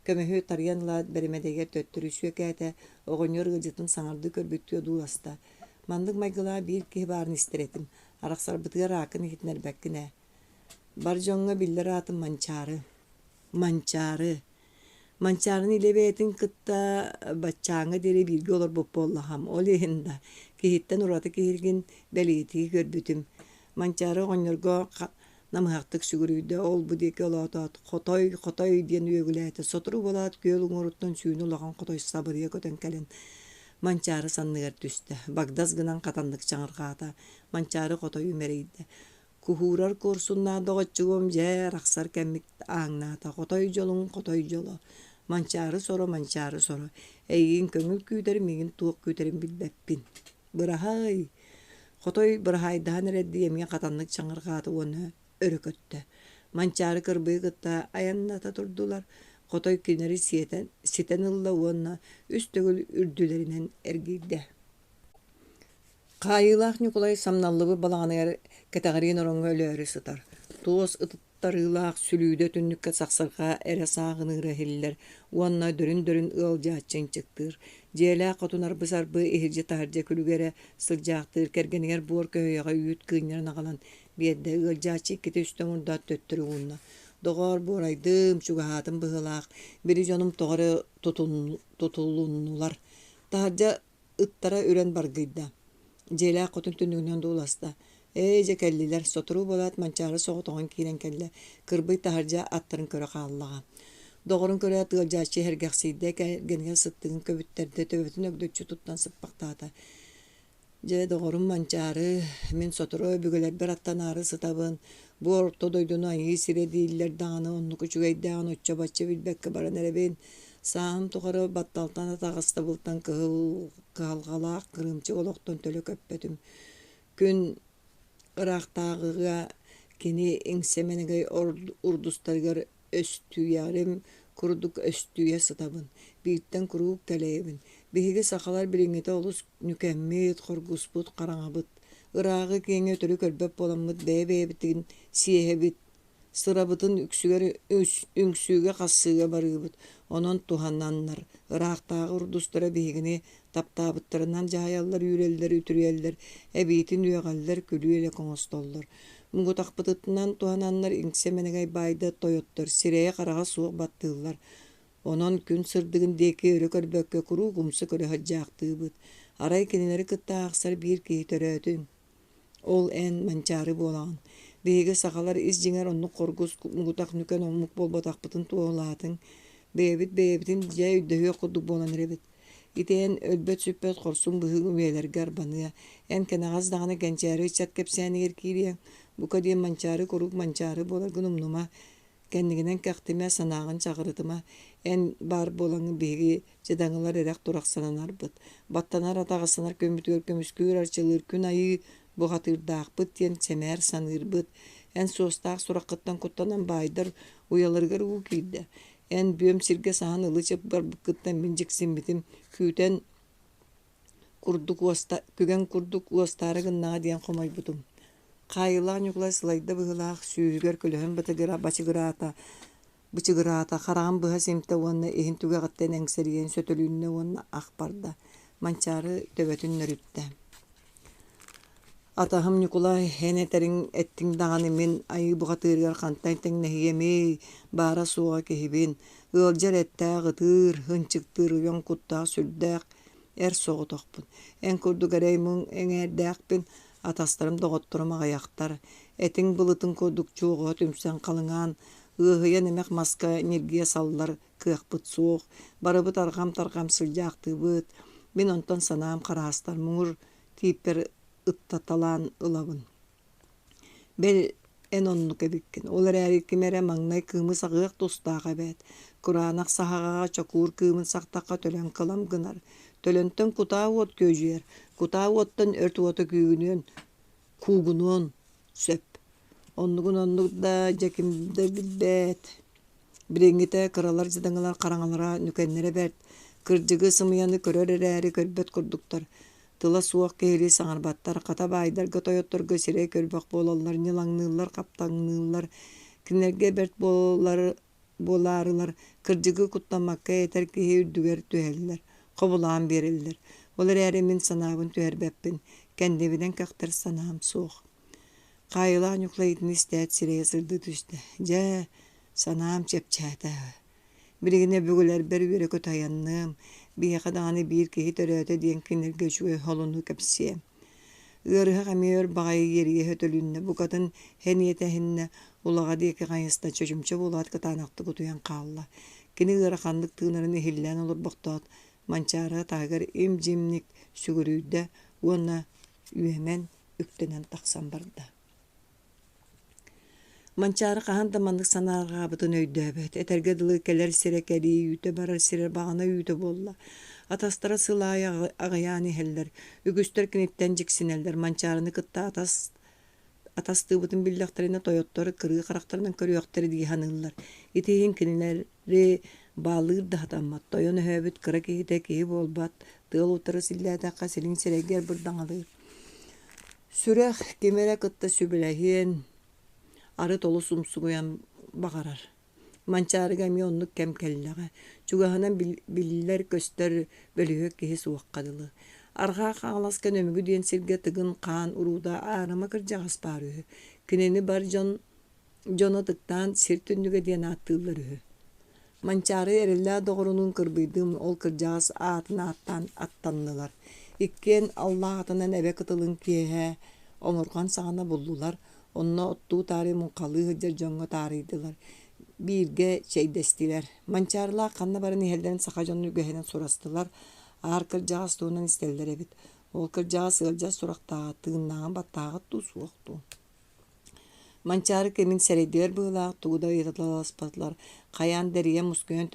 Көмүһү тарыйан ылаат бэрэмэдэйигэр төттөрү сүөкээтэ, оҕонньор ыалдьытын саҥардыы көрбүттүү одууласта. Маннык майгылаах биир киһи баарын истэр этим, арахсарбытыгар ааккын иһитиннэрбэккин ээ. Бар дьоҥҥо биллэр аатым Манчаары. Манчаары. Манчаарыны илэ бэйэтин кытта баччааҥҥа диэри бииргэ олорбут буоллаҕым. Ол иһин да киһиттэн ураты киһиргин бэлиэтии көрбүтүм. Манчаары оҕонньорго намыһахтык сүгүрүйдэ, ол-бу диэки олоотоот, «Хотой, хотой» диэн үөгүлээтэ. Сотору буолаат күөл уҥуоруттан сүүнэ улахан хотой сабырыйа көтөн кэлэн Манчаары санныгар түстэ, багдас гынан хатаннык чаҥырҕаата. Манчаары хотойу мэрийдэ. Куһуурар куорсуннаах доҕоччугум дьэ арахсар кэммит ааҥнаата. Хотой дьолуҥ, хотой дьоло. Манчаары соро, манчаары соро. Эйигин көҥүл күүтэр, миигин туох күүтэрин билбэппин. Быраһаай! Хотой быраһаайдаһан эрэрдии эмиэ хатаннык чаҥырҕаата уонна өрө көттө. Манчаары кырбыйы кытта айанната турдулар. Хотой кинилэри сиэтэн, ситэн ылла уонна үс төгүл үрдүлэринэн эргийдэ. Хаайыылаах Ньукулай самналлыбыт балаҕаныгар кэтэҕириин ороҥҥо өлөөрү сытар. Туос ыттарыылаах сүлүүдэ түннүккэ сахсырҕа эрэ сааҕыныыра иһиллэр уонна дөрүн-дөрүн ыалдьааччы ынчыктыыр. Дьиэлээх хотун арбы-сарбы иһирдьэ-таһырдьа күлүгэ эрэ сылдьаахтыыр, кэргэнигэр буор көһүйэҕэ үүт кыынньаран аҕалан биэрдэ. Ыалдьааччы иккитэ-үстэ омурдаат төттөрү уунна. «Доҕоор, буорайдым, чугаһаатым быһыылаах, били дьонум тоҕо эрэ тутулуннулар. Таһырдьа Ыттара үрэн баргыйда, дьиэлээх хотун түннүгүнэн дууласта: «Ээ, дьэ кэллилэр, сотору буолаат Манчаары соҕотоҕун киирэн кэллэ, кырбый таһырдьа аттарын көрө хааллаҕа». Доҕорун көрөөт ыалдьааччы иһэргэхсийдэ, кэргэнигэр сыттыгын көбүттэрдэ, төбөтүн өгдөччү туттан сыппахтаата. Дьэ, доҕорум Манчаары, мин сотору өбүгэлэрбэр аттанаары сытабын, бу орто дойдуну айыы сирэ дииллэр даҕаны оннук үчүгэйдээҕин оччо-бачча билбэккэ баран эрэбин. Сааһым тухары батталтан атаҕастабылтан кыһыл кыһалҕалаах кырыымчык олохтон төлө көппөтүм. Күн ыраахтааҕыга кини иҥсэ-мэнэгэй урдустарыгар өстүйэрим курдук өстүйэ сытабын, бииртэн куруук кэлэйэбин. Биһиги сахалар билиҥҥитэ олус нүкэммит, хоргуспут, хараҥабыт. Ырааҕы киэҥи өтөрү көрбөт буоламмыт бэйэ-бэйэбитин сиэһэбит, Сырабытын үксүгэр үҥсүүгэ-хассыыга барыыбыт, онон туһананнар, ыраахтааҕы урдустара биһигини таптаабыттарынан дьаһайаллар, үүрэллэр, үтүрүйэллэр, эбиитин үөҕэллэр, күлүү-элэк оҥостоллор. Муҥутахпытынан туһананнар иҥсэ-мэнэгэй баайда тойоттор сирэйэ-хараҕа суох баттыыллар. Онон күн сырдыгын диэки өрө көрбөккө куруук умса көрө сылдьаахтыыбыт. Арай кинилэри кытта аахсар биир киһи төрөөтүн. Ол эн Манчаары буолаҕын. Биһиги сахалар ис дьиҥэр оннук хоргус муҥутах нүкэн омук буолбатахпытын туоһулаатыҥ. Бэйэбит бэйэбитин дьэ өйдөһүөх курдук буолан эрэбит. Ити эн өлбөт-сүппэт хорсун быһыыҥ үйэлэргэ арбаныа. Эн кэнэҕэс даҕаны кэнчээри ыччат кэпсээнигэр киириэҥ. Бука диэн Манчаары куруук Манчаары буоларгын умнума, кэннигинэн кэхтимэ, санааҕын чаҕырытыма. Эн баар буолаҥҥын биһиги дьадаҥылар эрэх-турах сананарбыт. Баттанар атаҕастанар күммүтүгэр көмүскүүр арчылыыр күн айыы бухатыырдаахпыт диэн сэмээр саныырбыт. Эн суостаах сураххыттан куттанан баайдар уйаларыгар уу киирдэ. Эн бүөм сиргэ саһан ылы-чып барбыккыттан мин дьиксиммитим, күүтэн курдук уоста, күгэн курдук уостаары гыннаҕа диэн хомойбутум. Хаайыылаах Ньукулай сылайда быһыылаах, сүүһүгэр көлөһүн батыгыра бачыгыраата, бычыгыраата, хараҕын быһа симтэ уонна иһин түгэҕиттэн эҥсэрийэн сөтөлүннэ уонна ах барда. Манчаары төбөтүн нөрүттэ. Атаһым Ньукулай, эн этэриҥ эттиҥ даҕаны мин айыы бухатыырыгар хантан тэҥнэһиэмий, баара-суоҕа киһибин, ыалдьар эттээх ытыыр, ынчыктыыр уйан куттаах сүрдээх эр соҕотохпун. Эн курдук эрэй-муҥ эҥээрдээхпин, атастарым доҕотторум аҕыйахтар. Этиҥ былытын курдук чуоҕуһа түмсэн халыҥаан, ыаһыйан эмэх маска ньиргийэ саллар кыахпыт суох, барыбыт арҕам-тарҕам сылдьаахтыыбыт. Мин онтон санаам хараастар муҥур тииппэр ыттаталаан ылабын. Бэл, эн оннук эбиккин, ол эрээри ким эрэ маҥнай кыымы саҕыах тустаах эбээт. Кураанах саһаҕаҕа чокуур кыымын сахтахха төлөн кылам гынар. Төлөнтөн кутаа уот күөдьүйэр, кутаа уоттан өрт уота күүгүнүөн, куугунуон сөп. Оннугун оннук да, дьэ ким да билбэт. Билиҥҥитэ кыралар дьадаҥылар хараҥалара нүкэннэрэ бэрт, кырдьыгы сымыйаны көрөр эрээри көрбөт курдуктар. Тыла суох киһилии саҥарбаттар, хата баайдарга тойотторго сирэй көрбөх буолаллар, ньылаҥныыллар, хаптаҥныыллар. Кинилэргэ бэрт буолар буолаарылар, кырдьыгы куттаммакка этэр киһи үрдүгэр түһэллэр, хобулаан биэрэллэр. Ол эрээри мин санаабын түһэрбэппин, кэннибинэн кэхтэр санаам суох. Хаайылаах Ньукулай итини истээт сирэйэ сырдыы түстэ. Дьэ, санаам чэпчээтэ. Билигин өбүгэлэрбэр үөрэ-көтө айанныам, биһиэхэ даҕаны биир киһи төрөөтө диэн кинилэргэ үчүгэй холонуу кэпсиэм. Ыарыһах эмиэ өр баҕайы иэрийэ сөтөлүннэ, букатын сэниэтэ эһиннэ, улаҕа диэки хайыста, чочумча буолаат кытаанахтык утуйан хаалла. Кини ыараханнык тыынарын иһиллээн олорбохтоот, Манчаары таһыгар им-дьимник сүгүрүйдэ уонна үөмэн үктэнэн тахсан барда. Манчаары хаһан да маннык санаарҕаабытын өйдөөбөт, этэргэ дылы кэлэр сирэ кэрии үүтэ, барар сирэ баҕана үүтэ буолла. Атастара сыл аайы аҕыйаан иһэллэр, үгүстэр киниттэн дьиксинэллэр, Манчаарыны кытта атас атастыыбытын биллэхтэринэ тойоттор кырыы харахтарынан көрүөхтэрэ дии саныыллар. Ити иһин кинилэри баалыыр да сатаммат, тойон өһөөбүт кыра киһитэ киһи буолбат, тыал утары силлээтэххэ силиҥ сирэйгэр бырдаҥалыыр. Сүрэх кими эрэ кытта сүбэлэһиэн, арыт олус умсугуйан баҕарар. Манчаарыга эмиэ оннук кэм кэллэҕэ, чугаһынан биллэр-көстөр бөлүһүөк киһи суохха дылы. Арҕаа Хаҥаласка Нөмүгү диэн сиргэ Тыгын Хаан уруута аарыма кырдьаҕас баар үһү. Кинини бар дьон дьоно ытыктаан сир түннүгэ диэн ааттыыллар үһү. Манчаары эрэллээх доҕорунуун кырбыйдыын ол кырдьаҕас аатын ааттаан аттаннылар. Иккиэн аллаах атынан эбэ кытылын киэһэ омурҕан саҕана буллулар, онно оттуу таарый муҥхалыы сылдьар дьоҥҥо таарыйдылар, бииргэ чэйдэстилэр. Манчаарылаах ханна баран иһэллэрин саха дьонун үгэһинэн сурастылар, аар кырдьаҕас туһунан истэллэр эбит. Ол кырдьаҕас ыалдьар сурахтааҕа, тыыннааҕын баттааҕыт дуу, суох дуу. Манчаары кэмин сэрэйдилэр быһыылаах, тугу да ыйыталаспатылар, хайаан да эрийэн-мускуйан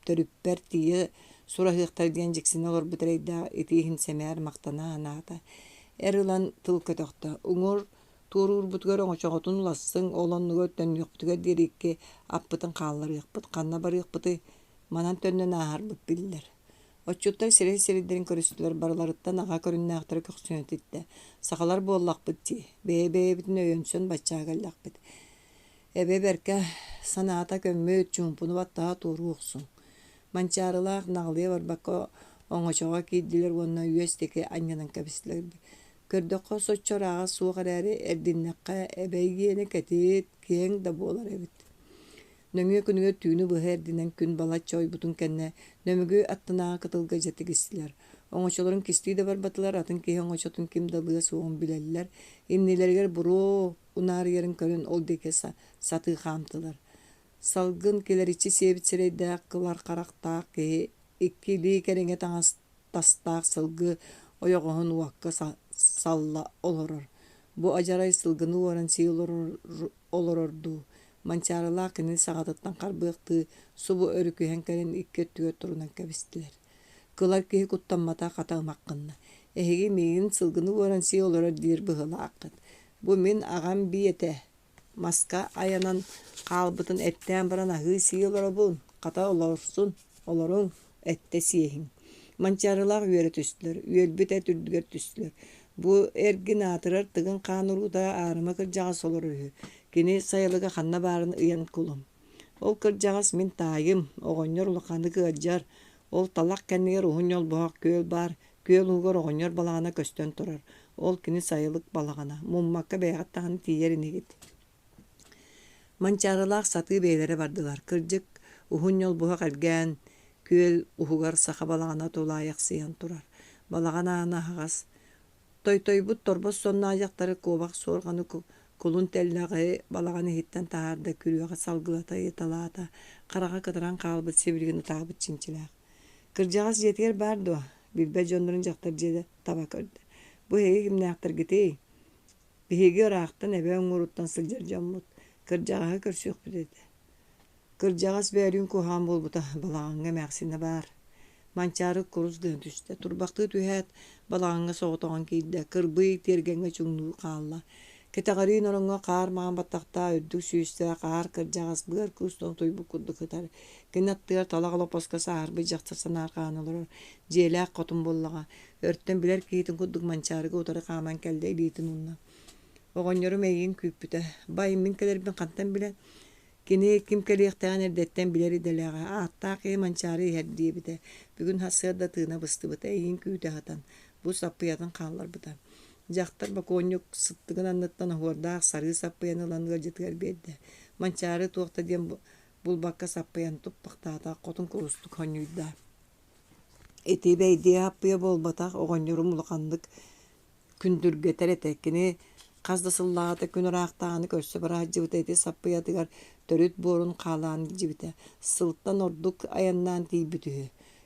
төрүппэр тиийэ сураһыахтара диэн дьиксинэ олорбут эрэйдээх ити иһин сэмээр махтана санаата. Эр ылан тыл көтөхтө, уҥуор туоруурбутугар оҥочоҕутун улассыҥ, ол оннугар төннүөхпүтүгэр диэри икки аппытын хаалларыахпыт, ханна барыахпытый, манан төннөн ааһарбыт биллэр. Отчуттар сирэй-сирэйдэрин көрүстүлэр, барыларыттан аҕа көрүҥнээхтэрэ көхсүнэ титтэ. Сахалар буоллахпыт дии, бэйэ-бэйэбитин өйөнсөн баччаа кэллэхпит. Эбэ бэркэ санаата көммүт, чуумпуну баттаһа туоруу охсуҥ. Манчаарылаах наҕылыйа барбакка оҥочоҕо киирдилэр уонна үөс диэки анньынан кэбистилэр. Көрдөххө соччо ырааҕа суох эрээри, эрдиннэххэ эбэ гиэнэ кэтит, киэҥ да буолар эбит. Нөҥүө күнүгэр түүнү быһа эрдинэн күн балачча ойбутун кэннэ Нөмүгү аттынааҕы кытылга дьэ тигистилэр. Оҥочолорун кистии да барбатылар, атын киһи оҥочотун ким да ылыа суоҕун билэллэр. Иннилэригэр буруо унаарыйарын көрөн ол диэки сатыы хаамтылар. Салгын килэриччи сиэбит сирэйдээх, кылар харахтаах киһи икки илии кэриҥэ таҥас тастаах сылгы ойоҕоһун уокка салла олорор. Бу адьарай сылгыны уоран сии олорор дуу, Манчаарылаах кинини саҕатыттан харбыахтыы субу өрүкүһэн кэлэн икки өттүгэр турунан кэбистилэр. Кылар киһи куттаммата хата ымах гынна: «Эһиги миигин сылгыны уоран сии олорор диир быһыылааххыт. Бу мин аҕам биэтэ, маска айанан хаалбытын эттээн баран аһыы-сии олоробун, хата олорсун, олоруҥ, эттэ сиэһиҥ». Манчаарылаах үөрэ түстүлэр, үөлбүт эт үрдүгэр түстүлэр. Бу эргин аатырар Тыгын Хаан уруута аарыма кырдьаҕас олорор үһү. Кини сайылыга ханна баарын ыйан кулум. Ол кырдьаҕас мин таайым, оҕонньор улаханнык ыалдьар, ол талах кэннигэр уһун ньолбоһох күөл баар, күөл уһугар оҕонньор балаҕана көстөн турар, ол кини сайылык балаҕана, муммакка бэйэҕит даҕаны тиийэр инигит. Манчаарылаах сатыы бэйэлэрэ бардылар, кырдьык, уһун ньолбуһах элгээн, күөл уһугар саха балаҕана тулаайахсыйан турар. Балаҕан аана аһаҕас, Тойтойбут торбос сонноох дьахтары куобах суорҕаны кулун тэллэҕи балаҕан иһиттэн таһаарда, күрүөҕэ салгылата ыйыталаата, хараҕа кытаран хаалбыт сибилигин ытаабыт чинчилээх. Кырдьаҕас дьиэтигэр баар дуо? Билбэт дьоннорун дьахтар дьиэтэ таба көрдө. Бу эһиги кимнээхтэргитий? Биһиги ыраахтан эбэ оҥоруттан сылдьар дьоммут. Кырдьаҕаһы көрсүөхпүт этэ. Кырдьаҕас бөөлүүн куһаҕан буолбута, балаҕаҥҥа эмээхсинэ баар. Манчаары курус гына түстэ, турбахтыы түһээт, балаҕаҥҥа соҕотоҕун киирдэ, кырбый тиэргэҥҥэ чуҥнуу хаалла. Кэтэҕэриин ороҥҥо хаар маҥан баттахтаах, үрдүк сүүстээх аар кырдьаҕас быар куустан утуйбут курдук сытар. Кини аттыгар талах олоппоско сааһырбыт дьахтар санаарҕаан олорор. Дьиэлээх хотун буоллаҕа. Өртөн билэр киһитин курдук Манчаарыга утары хааман кэллэ, илиитин уунна. Оҕонньорум эйигин күүппүтэ. Бай, мин кэлэрбин хантан билэн Кини ким кэлиэхтээҕин эрдэттэн билэр идэлээҕэ, ааттаах киһи Манчаары иһэр диэбитэ. Бүгүн сарсыарда тыына быстыбыта, эйигин күүтэ сытан, бу саппыйатын хаалларбыта. Дьахтар бокуонньук сыттыгын анныттан оһуордаах сарыы саппыйаны ылан ыалдьытыгар биэрдэ. Манчаары туох да диэн булбакка саппыйаны туппахтаата, хотун курустук сонньуйда. Ити бэйдиэ саппыйа буолбатах, оҕонньорум улаханнык күндүргэтэр этэ. Кини хас да сыллааҕыта күн ыраахтааҕыны көрсө бара сылдьыбыта ити саппыйатыгар төрүт буорун хаалаан илдьибитэ. Сылтан ордук айаннаан тиийбит үһү.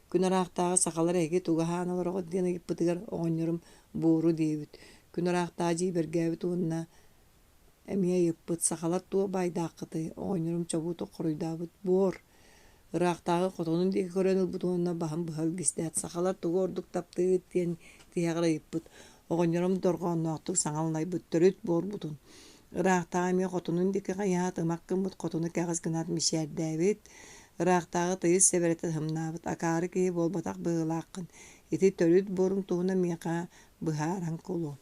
Күн ыраахтааҕы сахалар эһиги тугу аһаан олороҕут диэн ыйыппытыгар оҕонньорум буору диэбит. Күн ыраахтааҕы дьиибэргээбит уонна Эмиэ ыйыппыт: «Сахалар туох баайдааххытый?» Оҕонньорум чобуутук хоруйдаабыт: «Буор». Ыраахтааҕы хотонун диэки көрөн ылбыт уонна баһын быһа илгистээт: «Сахалар тугу ордук таптыыгыт?» диэн тиһэҕэр ыйыппыт. Оҕонньорум дорҕоонноохтук саҥа аллайбыт: «Төрүт буорбутун». Ыраахтааҕы эмиэ хотонун диэки хайыһаат, ымах гыммыт хотону кэҕис гынаат мичээрдээбит. Ыраахтааҕы тыйыс сэбэрэтэ ыһымнаабыт: «Акаары киһи буолбатах быһыылааххын. Ити төрүт буоруҥ туһунан миэхэ быһааран кулу».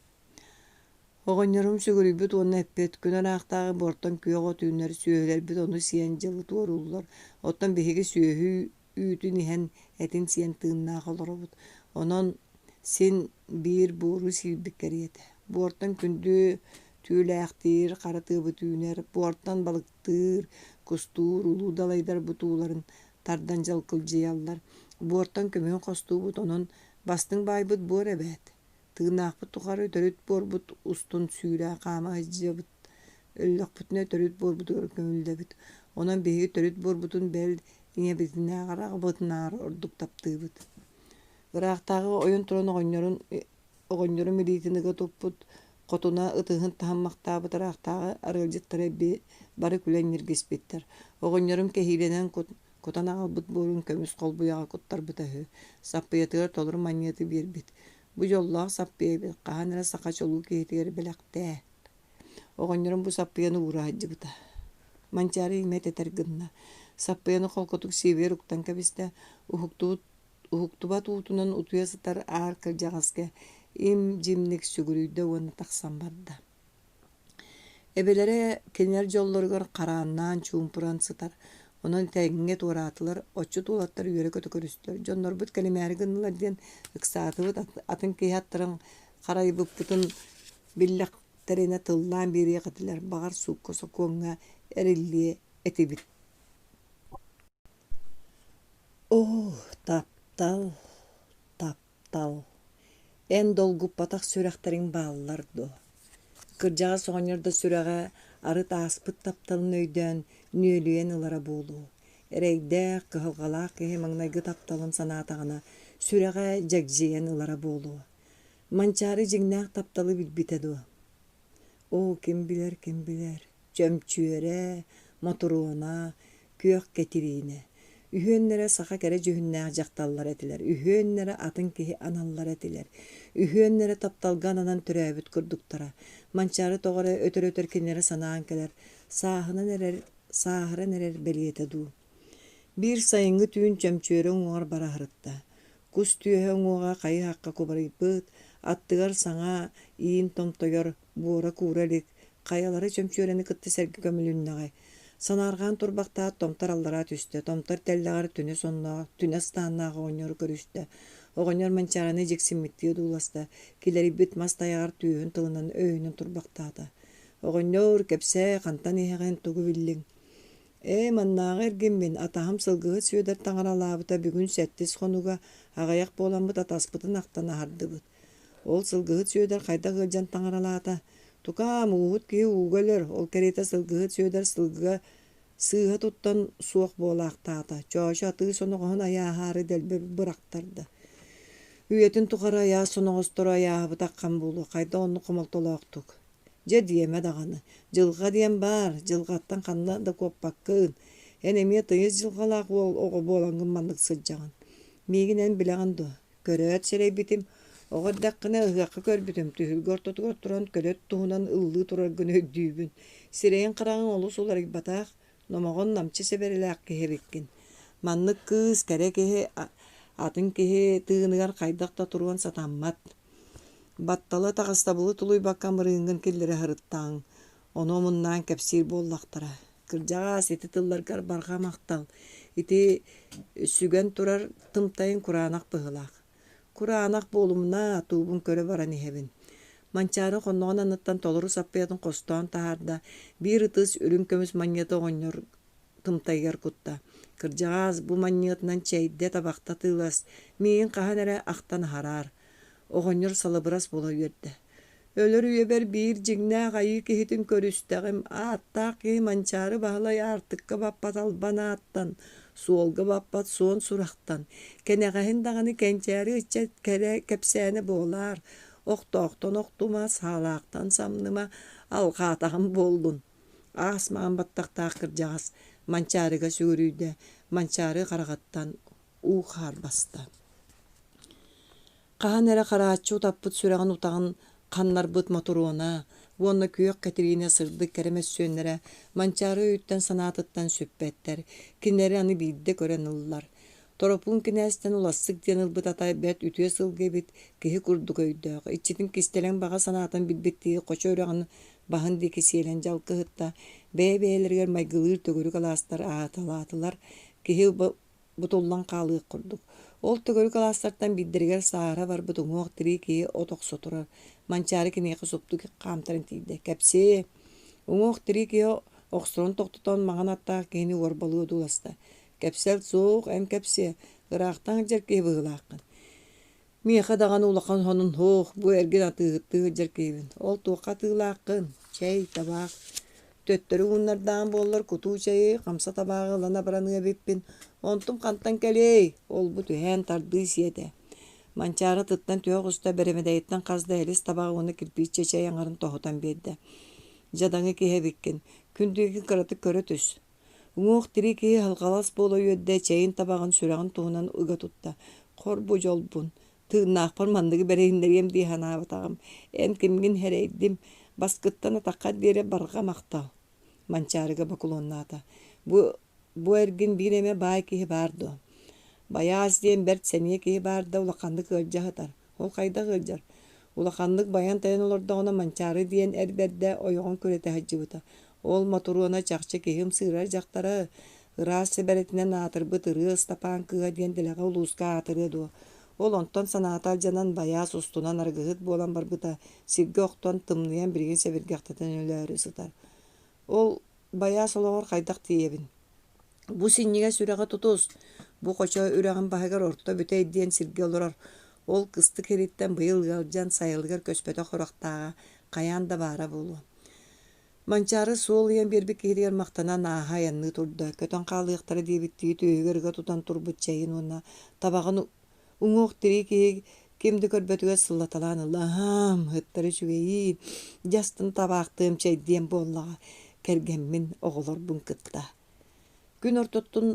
Оҕонньорум сүгүрүйбүт уонна эппит: «Күн ыраахтааҕы буортан күөх от үүнэр, сүөһүлэрбит ону сиэн дьылы туорууллар, оттон биһиги сүөһү үүтүн иһэн, этин сиэн тыыннаах олоробут. Онон син биир буору сиирбит кэриэтэ. Буортан күндү түүлээхтиир, хара тыабыт үүнэр, буортан балыктыыр, кустуур улуу далайдар бутууларын тардан дьалкылдьыйаллар. Буортан көмүһүн хостуубут, онон бастыҥ баайбыт буор эбээт. Тыыннаахпыт тухары төрүт буорбут устун сүүрэ хаама сылдьабыт, өллөхпүтүнэ төрүт буорбутугар көмүллэбит. Онон биһиги төрүт буорбутун бэл ийэбитинээҕэр аҕабытынааҕар ордук таптыыбыт. Ыраахтааҕы ойон туран оҕонньорун оҕонньорум илиитин ыга туппут, хотуна ытыһын таһыммахтаабыт ыраахтааҕы арыалдьыттара бары күлэн ньиргиспиттэр. Оҕонньорум кэһиилэнэн Кутан аҕалбыт буорун көмүс холбуйаҕа куттарбыта үһү, саппыйатыгар толору манньыаты биэрбит. Бу дьоллоох саппыйа эбит, хаһан эрэ саха чулуу киһитигэр бэлэхтээ. Оҕонньорум бу саппыйаны уура сылдьыбыта. Манчаары имэ тэтэр гынна. Саппыйаны холкутук сиэбигэр уктан кэбистэ, уһуктубут уһуктубат уутунан утуйа сытар аар кырдьаҕаска им-дьимник сүгүрүйдэ уонна тахсан барда. Эбэлэрэ кинилэр дьоллоругар харааннаан чуумпуран сытар, онон тэҥҥэ туораатылар, отчут уолаттар үөрэ-көтө көрүстүлэр, дьоннорбут кэлимээри гыннылар диэн ыксаатыбыт, атын киһи аттарын харайбыппытын биллэхтэринэ тыллаан биэриэх этилэр, баҕар суукка-сокуоҥҥа эриллиэ этибит. Оо, таптал, таптал Эн долгуппатах сүрэхтэриҥ бааллар дуо? Кырдьаҕас оҕонньор да сүрэҕэ арыт ааспыт тапталын өйдөөн нүөлүйэн ылара буолуо. Эрэйдээх, кыһалҕалаах киһи маҥнайгы тапталын санаатаҕына, сүрэҕэ дьэгдьийэн ылара буолуо. Манчаары дьиҥнээх тапталы билбитэ дуо? Оо, ким билэр, ким билэр, Чөмчүөрэ, Мотуруона, Күөх Кэтириинэ. Үһүөннэрэ саха кэрэ дьүһүннээх дьахталлар этилэр, үһүөннэрэ атын киһи аналлара этилэр, үһүөннэрэ тапталга ананан төрөөбүт курдуктара. Манчаары тоҕо эрэ өтөр-өтөр кинилэри санаан кэлэр, сааһынан эрэр, сааһыран эрэр бэлиэтэ дуу. Биир сайыҥҥы түүн Чөмчүөрэ уҥуоҕар бара сырытта. Кус түөһэ уҥуоҕа хайы-һахха кубарыйбыт, аттыгар саҥа иин томтойор, буора куура илик, хайалара Чөмчүөрэни кытта сэргэ көмүлүннэҕэй. Санаарҕаан турбахтаат, Томтор аллараа түстэ, Томтор тэллэҕэр түнэ сонноох, түнэ ыстааннаах оҕонньору көрүстэ. Оҕонньор Манчаарыны дьиксиммиттии одууласта, килэрийбит мас тайаҕар түөһүн тылынан өйөнөн турбахтаата. «Оҕонньоор, кэпсээ, хантан иһэҕин, тугу биллиҥ?» Ээ, маннааҕы эргиммин, атаһым Сылгыһыт Сүөдэр таҥаралаабыта бүгүн сэттис хонуга, аҕыйах буоламмыт атаспытын ахтан аһардыбыт. Ол Сылгыһыт Сүөдэр хайдах ыалдьан таҥаралаата? Тукаам, ууһут киһи ууга өлөр, ол кэриэтэ Сылгыһыт Сүөдэр сылгыга сыыһа туттан суох буолаахтаата, Чоочо атыы соноҕоһун айааһаары дэлби бырахтарда. Үйэтин тухары айаас соноҕостору айааһабытах хам буолуо, хайдах оннук хомолтолоохтук. Дьэ диэмэ даҕаны, дьылҕа диэн баар, дьылҕаттан ханна да куоппаккын. Эн эмиэ тыйыс дьылҕалаах уол оҕо буолаҥҥын маннык сылдьаҕын. Миигин эн билэҕин дуо? Көрөөт сэрэйбитим, оҕо эрдэххинэ ыһыахха көрбүтүм, түһүлгэ ортотугар туран көлөт туһунан ыллыы тураргын өйдүүбүн. Сирэйиҥ-хараҕыҥ олус уларыйбатах, номоҕон намчы сэбэрэлээх киһи эбиккин. Маннык кыыс, кэрэ киһи атын киһи тыыныгар хайдах да туруон сатаммат. Батталы, таҕыстабылы тулуйбакка амырыыҥҥын киллэрэ сырыттаҕыҥ, ону омуннаан кэпсиир буоллахтара. Кырдьаҕаас, ити тылларгар барҕа махтал. Ити сүгэн турар тымтайыҥ кураанах быһыылаах. Кураанах буолумна, туубун көрө баран иһэбин. Манчаары хонноҕун анныттан толору саппыйатын хостоон таһаарда, биир ытыс үрүҥ көмүс манньыаты оҕонньор тымтайыгар кутта. Кырдьаҕаас бу манньыатынан чэйдэ, табахта атыылас, миигин хаһан эрэ ахтан аһараар. Оҕонньор салыбырас буола үөрдэ. Өлөр үйэбэр биир дьиҥнээх айыы киһитин көрүстэҕим, ааттаах киһи Манчаары Баһылай аартыкка баппат албан ааттан, суолга баппат суон сурахтан, кэнэҕэһин даҕаны кэнчээри ыччат кэрэ кэпсээнэ буолаар, охтоохтон охтума, саалаахтан самныма, алҕаатаҕым буоллун Аас маҥан баттахтаах кырдьаҕас Манчаарыга сүгүрүйдэ, Манчаары хараҕыттан уу хаар баста. Хаһан эрэ харааччы утаппыт сүрэҕин утаҕын ханнарбыт Мотуруона уонна Күөх Кэтириинэ сырдык кэрэ мөссүөннэрэ Манчаары өйүттэн-санаатыттан сүппэттэр, кинилэри аны биирдэ көрөн ыллар. Торопуун кинээстэн улассык диэн ылбыт ата бэрт үтүө сылгы эбит, киһи курдук өйдөөх, иччитин кистэлэҥ баҕа санаатын билбиттии хочо үрэҕин баһын диэки сиэлэн дьалкыһытта, бэйэ-бэйэлэригэр майгылыыр төгүрүк алаастар аһаталаатылар, киһи бутуллан хаалыах курдук. Ол төгүрүк алаастартан биирдэригэр сааһыра барбыт уҥуох-тирии киһи от охсо турар. Манчаары киниэхэ супту хаамтаран тиийдэ. «Кэпсиэ!» Уҥуох-тирии киһи охсорун тохтотон маҥан аттаах киһини уорбалыы одууласта. «Кэпсэл суох, эн кэпсиэ, ыраахтан сылдьар киһи быһыылааххын. Миэхэ даҕаны улахан сонун суох, бу эргин атыыһыттыы сылдьар киһибин. Ол туохха атыылааххын? Чэй, табаах. Төттөрү ууннардаан буоллар кутуу чэйи, хамса табааҕы ылан абыраныа эбиппин. Онтум хантан кэлиэй? Ол-бу түһээн тардыы сиэтэ. Манчаары атыттан түһэ оҕуста, бэрэмэдэйиттэн хас да элис табаҕы уонна кирпииччэ чэй аҥарын тоһутан биэрдэ. Дьадаҥы киһи эбиккин. Күндүгүн кыратык көрө түс. Уҥуох-тирии киһи халҕалас буола үөрдэ, чэйин табаҕын сүрэҕин туһунан ыга тутта: «Хор бу дьолбун, тыыннаахпар манныгы бэриһиннэриэм дии санаабатаҕым, эн кимҥин сэрэйдим, баскыттан атаххар диэри барҕа махтал» Манчаарыга бокулуоннаата: «Бу, бу эргин биир эмэ баай киһи баар дуо?» «Байаас диэн бэрт сэниэ киһи баар да улаханнык ыалдьа сытар. Ол хайдах ыалдьар? Улаханнык байан-тайан олордоҕуна Манчаары диэн эр бэрдэ ойоҕун күрэтэ сылдьыбыта. Ол Мотуруона чахчы киһи ымсыырар дьахтара, ыраас сэбэрэтинэн аатырбыт Ырыа Ыстапаан кыыһа диэн дэлэҕэ улууска аатырыа дуо? Ол онтон санаата алдьанан байаас устунан арыгыһыт буолан барбыта, сиргэ охтон, тымныйан билигин сэбиргэхтэтэн өлөөрү сытар. Ол байаас олоҕор хайдах тиийэбин? Бу синньигэс үрэҕи тутус, бу хочо үрэҕин баһыгар Орто Бүтэй диэн сиргэ олорор. Ол кыстык ириттэн быйыл ыалдьан сайылыгар көспөтөх сурахтааҕа хайаан да баара буолуо. Манчаары суол ыйан биэрбит киһитигэр махтанан ааһа айанныы турда, көтөн хаалыахтара диэбиттии түөһүгэр ыга тутан турбут чэйин уонна табаҕын уҥуох-тирии киһи Ким да көрбөтүгэр сыллаталаан ылла: «Аһаам, ыттар үчүгэйиин, дьэ астын табаахтыам, чэйдиэм буоллаҕа, кэргэммин, оҕолорбун кытта». Күн ортотун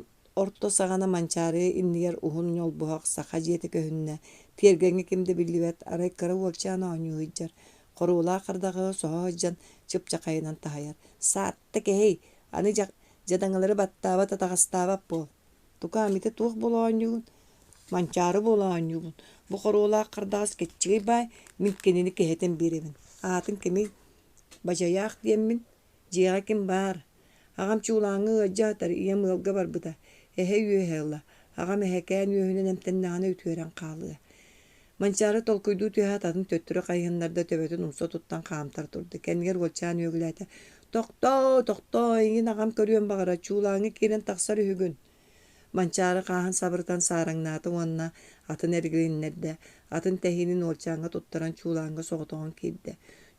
орто саҕана Манчаары иннигэр уһун ньолбуһах саха дьиэтэ көһүннэ, тиэргэҥҥэ ким да биллибэт, арай кыра уолчаан оонньуу сылдьар, хоруолаах ардаҕы соһо сылдьан чыпчахайынан таһыйар: «Саатта кэһэй, аны дьадаҥылары баттаабат, атаҕастаабат буол Тукаам ити туох буола оонньуугун? Манчаары буола оонньуубун. Бу хоруолаах хардаҕас кэччигэй баай, мин кинини кэһэтэн биэрэбин. Аатыҥ кимий? Бадьайаах диэммин. Дьиэҕэ ким баар? Аҕам чуулааҥҥа ыалдьа сытар, ийэм ыалга барбыта. Эһэ үөһэ ыла. Аҕам эһэкээн үөһүнэн эмтэннэҕинэ үтүөрэн хаалыа. Манчаары толкуйдуу түһээт атын төттөрү хайыһыннарда төбөтүн умса туттан хаамтара турда. Кэннигэр уолчаан үөгүлээтэ: «Тохтоо, тохтоо, эйигин аҕам көрүөн баҕарар, чуулааҥҥа киирэн тахсар үһүгүн» Манчаары хааһын сабырытан саараҥнаата уонна атын эргилиннэрдэ, атын тэһиинин уолчааҥҥа туттаран чуулааҥҥа соҕотоҕун киирдэ.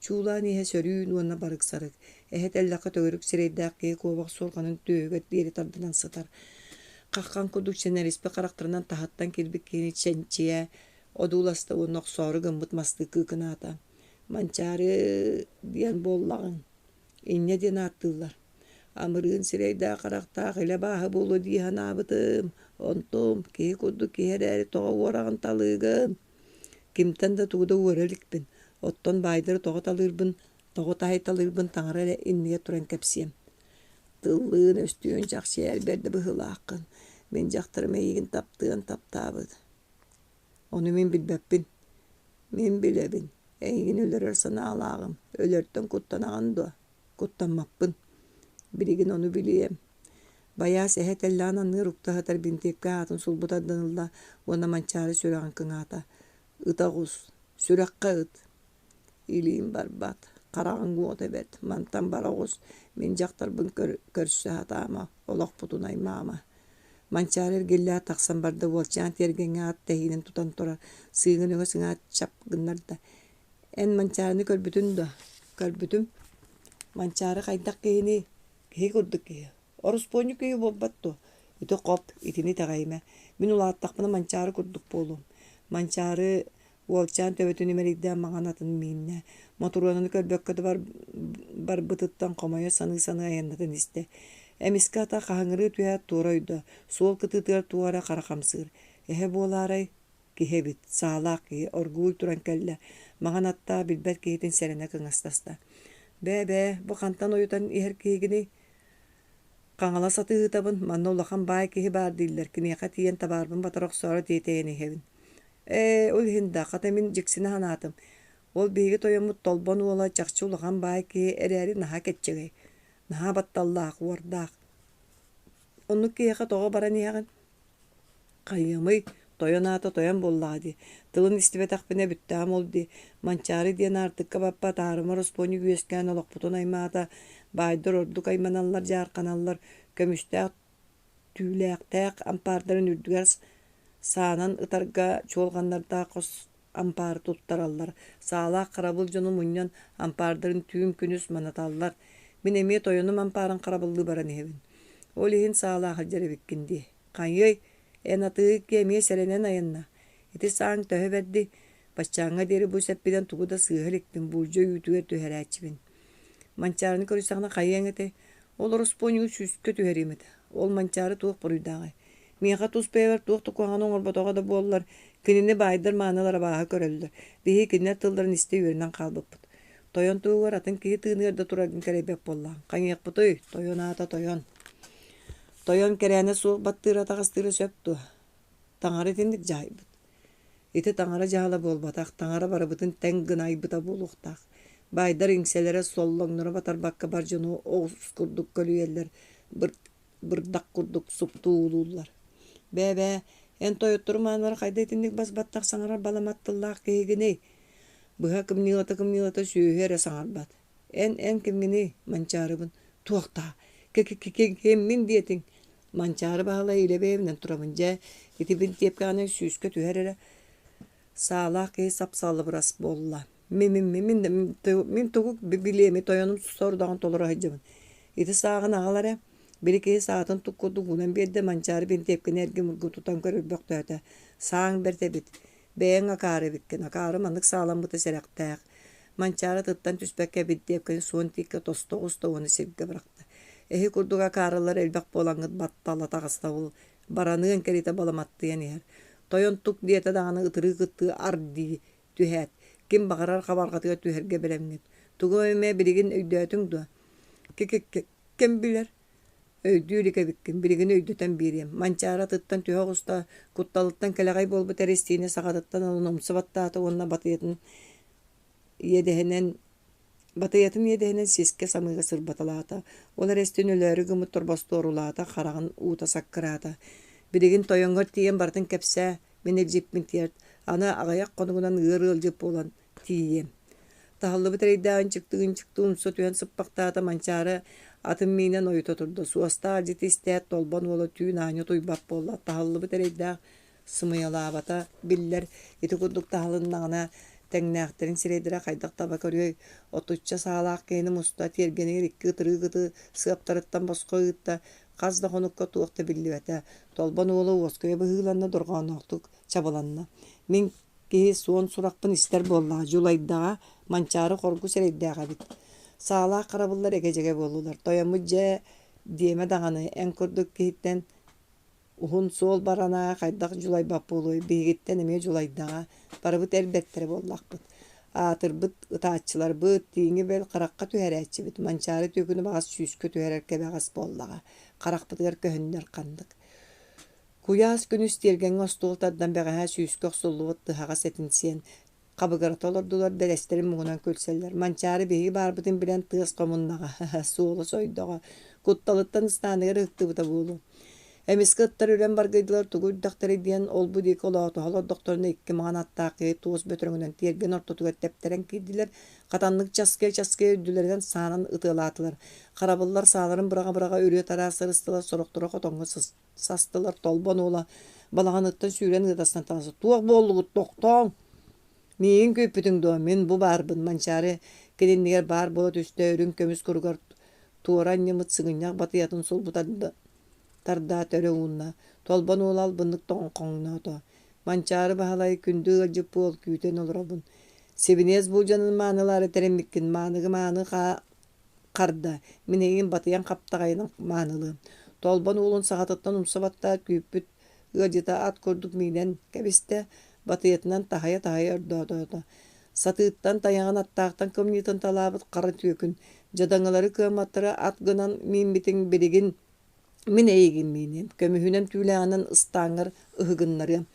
Чуулаан иһэ сөрүүн уонна барыксарык, эһэ тэллэххэ төгүрүк сирэйдээх киһи куобах суорҕанын түөһүгэр диэри тардынан сытар. Хаххан курдук чинэриспит харахтарынан таһыттан киирбит киһини чэнчийэ одууласта уонна охсоору гыммыт мастыы кыыкынаата. «Манчаары диэн буоллаҕыҥ, инньэ диэн ааттыыллар. Амырыын сирэйдээх-харахтаах илэ бааһы буолуо дии санаабытым, онтум киһи курдук киһи эрээри тоҕо уораҕын талыыгын? Кимтэн да тугу да уора иликпин, оттон баайдары тоҕо талыырбын, тоҕо таһыйталыырбын таҥара эрэ иннигэр туран кэпсиэм. Тыллыын-өстүүн чахчы элбэрдэ быһыылааххын, мин дьахтарым эйигин таптыан таптаабыт. Ону мин билбэппин. Мин билэбин, эйигин өлөрөр санаалааҕым, өлөртөн куттанаҕын дуо? Куттаммаппын. Билигин ону билиэм. Байаас эһэ тэллэҕин анныгар укта сытар бинтиэпкэ аатын сулбу тардан ылла уонна Манчаары сүрэҕин кыҥаата. Ыта оҕус, сүрэххэ ыт. Илиим барбат, хараҕыҥ уота бэрт, мантан бара оҕус, мин дьахтарбын көрсө сатаама, олохпутун аймаама. Манчаары эргиллээт тахсан барда, уолчаан тиэргэҥҥэ ат тэһиинин тутан турар, сыыҥын өҥө сыҥаат чап гыннарда. Эн Манчаарыны көрбүтүн дуо? Көрбүтүм. Манчаары хайдах киһиний? Киһи курдук киһи. Ороспуонньук киһи буолбат дуо? Ити хоп, итини итэҕэйимэ. Мин улааттахпына Манчаары курдук буолуом. Манчаары Уолчаан төбөтүн имэрийдээн маҥан атын мииннэ, Мотуруонаны көрбөккө да барбытыттан хомойо саныы-саныы айаннатан истэ. Эмискэ ата хаһыҥырыы түһээт туора ойдо, суол кытыытыгар туох эрэ хара хамсыыр. Эһэ буолаарай? Киһи эбит, саалаах киһи, оргууй туран кэллэ, маҥан аттаах билбэт киһитин сэрэнэ кыҥастаста. «Бээ-бээ, бу хантан ойутан иһэр киһигиний?» «Хаҥалас атыыһытабын, манна улахан баай киһи баар дииллэр, киниэхэ тиийэн табаарбын батара охсоору тиэтэйэн иһэбин» Ээ, ол иһин да, хата мин дьиксинэ санаатым. Ол биһиги тойоммут Толбон уола чахчы улахан баай киһи эрээри наһаа кэччэгэй, наһаа батталлаах, уордаах. Оннук киһиэхэ тоҕо баран иһэҕин? Хайыамый, тойон аата тойон буоллаҕа дии. Тылын истибэтэхпинэ бүттэҕим ол дии. Манчаары диэн аартыкка баппат аарыма ороспуонньук үөскээн олохпутун аймаата, баайдар ордук айманаллар, дьаарханаллар, көмүстээх түүлээхтээх ампаардарын үрдүгэр саанан ытарга чуолҕаннардаах хос ампаары туттараллар, саалаах харабыл дьону мунньан ампаардарын түүн-күнүс манаталлар. Мин эмиэ тойонум ампаарын харабыллыы баран иһэбин. Ол иһин саалаах илдьэр эбиккин дии. Хайыай, эн атыыһыкка эмиэ сэрэнэн айанна. Ити сааҥ төһө бэрдий? Баччааҥҥа диэри бу сэппинэн тугу да сыыһа иликпин, буулдьа үүтүгэр түһэрээччибин. Манчаарыны көрүстэҕинэ хайыаҥ этэй? Ол ороспуонньугу сүүскэ түһэриэм этэ. Ол Манчаары туох буруйдааҕый? Миэхэ тус бэйэбэр туох да куһаҕаны оҥорботоҕо да буоллар, кинини баайдар маанылар абааһы көрөллөр. Биһиги кинилэр тылларын истэ үөрэнэн хаалбыппыт. Тойон туһугар атын киһи тыыныгар да тураргын кэрэйбэт буоллаҕыҥ. Хайыахпытый, тойон аата тойон. Тойон кэрээнэ суох баттыыра атаҕастыыра сөп дуо? Таҥара итинник дьаһайбыт. Ити таҥара дьаһала буолбатах, таҥара барыбытын тэҥ гына айбыта буолуохтаах. Баайдар иҥсэлэрэ, соллоҥноро батарбакка бар дьону оҕус курдук көлүйэллэр, бырдах курдук суптуулууллар. Бээ-бээ, эн тойоттору маанылары хайда итинник бас-баттах саҥарар баламат тыллаах киһигиний? Быһа кымньыылата-кымньыылата сүөһү эрэ саҥарбат. Эн, эн кимҥиний, Манчаарыбын? Туохтаа, киммин диэтиҥ? Манчаары Баһылай илэ бэйэбинэн турабын дьэ, ити бинтиэпкэҕинэ сүүскэ түһэр эрэ саалаах киһи сап-салыбырас буолла. Мин, мин, мин, мин тугу билиэмий тойонум сорудаҕын толоро сылдьабын. Ити сааҕын аҕал эрэ. Били киһи саатын тук курдук уунан биэрдэ, Манчаары бинтиэпкэни эргим-ургум тутан көрөрбөхтөөтө. Сааҥ бэрт эбит. Бэйэҥ акаары эбиккин, акаары маннык сааламмыта сэрэхтээх. Манчаары атыттан түспэккэ эбирдиэпкэни суон тииккэ тосто оҕуста уонна сиргэ бырахта. Эһи курдук акаарылар элбэх буолаҥҥыт баттала таҕыстабыл, бараныан кэриэтэ баламаттыйан иһэр. Тойон тук диэтэ даҕаны ытырыык ыттыы ар дии түһээт, ким баҕарар хабарҕатыгар түһэргэ бэлэмҥит. Тугу эмэ билигин өйдөөтүҥ дуо? Ким билэр? Өйдүү илик эбиккин, билигин өйдөтөн биэриэм. Манчаары атыттан түһэ оҕуста, кутталыттан кэлэҕэй буолбут эристиини саҕатыттан ылан умса баттаата уонна батыйатын иэдэһинэн батыйатын иэдэһинэн сискэ самыыга сырбаталаата. Ол эрэстин өлөөрү гыммыт торбостуорулаата, хараҕын уута саккыраата. Билигин тойоҥҥор тиийэн барытын кэпсээ, мин илдьиппин тиэрт. Аны аҕыйах хонугунан ыар ыалдьыт буолан тиийиэм. Таһыллыбыт эрэйдээх ынчыктыы-ынчыктыы умса түһэн сыппахтаата Манчаары атын миинэн ойута турда. Суостаах илдьити истээт, Толбон уола түүн аанньа утуйбат буолла. Таһыллыбыт эрэйдээх сымыйалаабата биллэр. Ити курдук таһылыннаҕына, тэҥнээхтэрин сирэйдэрэ хайдах таба көрүөй? Отучча саалаах киһини муста, тиэргэнигэр икки ытырыык ыты сыаптарыттан босхо ыытта. Хас да хонукка туох да биллибэтэ. Толбон уола уоскуйа быһыыланна, дорҕоонноохтук чабыланна. Мин Киһи суон сурахпын истэр буоллаҕа, дьулайдаҕа, Манчаары хоргус эрэйдээх эбит. Саалаах харабыллар эгэ-дьэгэ буоллулар. Тойоммут дьэ диэмэ даҕаны, эн курдук киһиттэн уһун суол барана хайдах дьулайбат буолуой, биһигиттэн эмиэ дьулайдаҕа, барыбыт эр бэртэрэ буоллахпыт. Аатырбыт ытааччыларбыт, тииҥи бэл харахха түһэрээччибит, Манчаары түөкүнү баҕас сүүскэ түһэрэр кэбэҕэс буоллаҕа, харахпытыгар көһүннэр ханнык. Куйаас күнүс тиэргэҥҥэ остуол тардан бэҕэһээ сүүскэ охсуллубут тыһаҕас этин сиэн, хабыгырата олордулар, бэлэстэрин муҥунан күлсэллэр. Манчаары биһиги баарбытын билэн тыас хомуннаҕа, суола сойдоҕо, кутталыттан ыстааныгар ыһыктыбыта буолуо. Эмискэ ыттар үрэн баргыйдылар, тугу үрдэхтэрэй диэн ол-бу диэки олоотоһо олордохторуна икки маҥан аттаах киһи туос бөтөрөҥүнэн тиэргэн ортотугар тэптэрэн киирдилэр, хатаннык часкыйа-часкыйа үрдүлэринэн саанан ытыалаатылар. Харабыллар сааларын быраҕа-быраҕа үрүө-тараа сырыстылар, сорохторо хотоҥҥо састылар, Толбон уола балаҕаныттан сүүрэн ыатастан таҕыста: «Туох буоллугут, тохтооҥ! Миигин күүппүтүҥ дуо? Мин бу баарбын» Манчаары кини иннигэр баар буола түстэ, үрүҥ көмүс куругар туора анньыммыт сыгынньах батыйатын сулбу тардаат өрө уунна. Толбон уола албыннык тоҥхоҥноото: «Манчаары Баһылай, күндү ыалдьыт буол, күүтэн олоробун. Сибиниэс буулдьанын маанылаары тэриммиккин, мааныгы мааны харда, мин эйигин батыйан хаптаҕайынан маанылыам. Толбон уолун саҕатыттан умса баттаат күүппүт ыалдьыта ат курдук миинэн кэбистэ, батыйатынан таһыйа-таһыйа ордоотоото. Сатыыттан тайаҕын аттаахтан кымньыытын талаабыт хара түөкүн, дьадаҥылары кыамматтары ат гынан мииммитиҥ билигин Мин эйигин мииниэм, көмүһүнэн түүлээҕинэн ыстааҥҥар ыһыгыннарыам.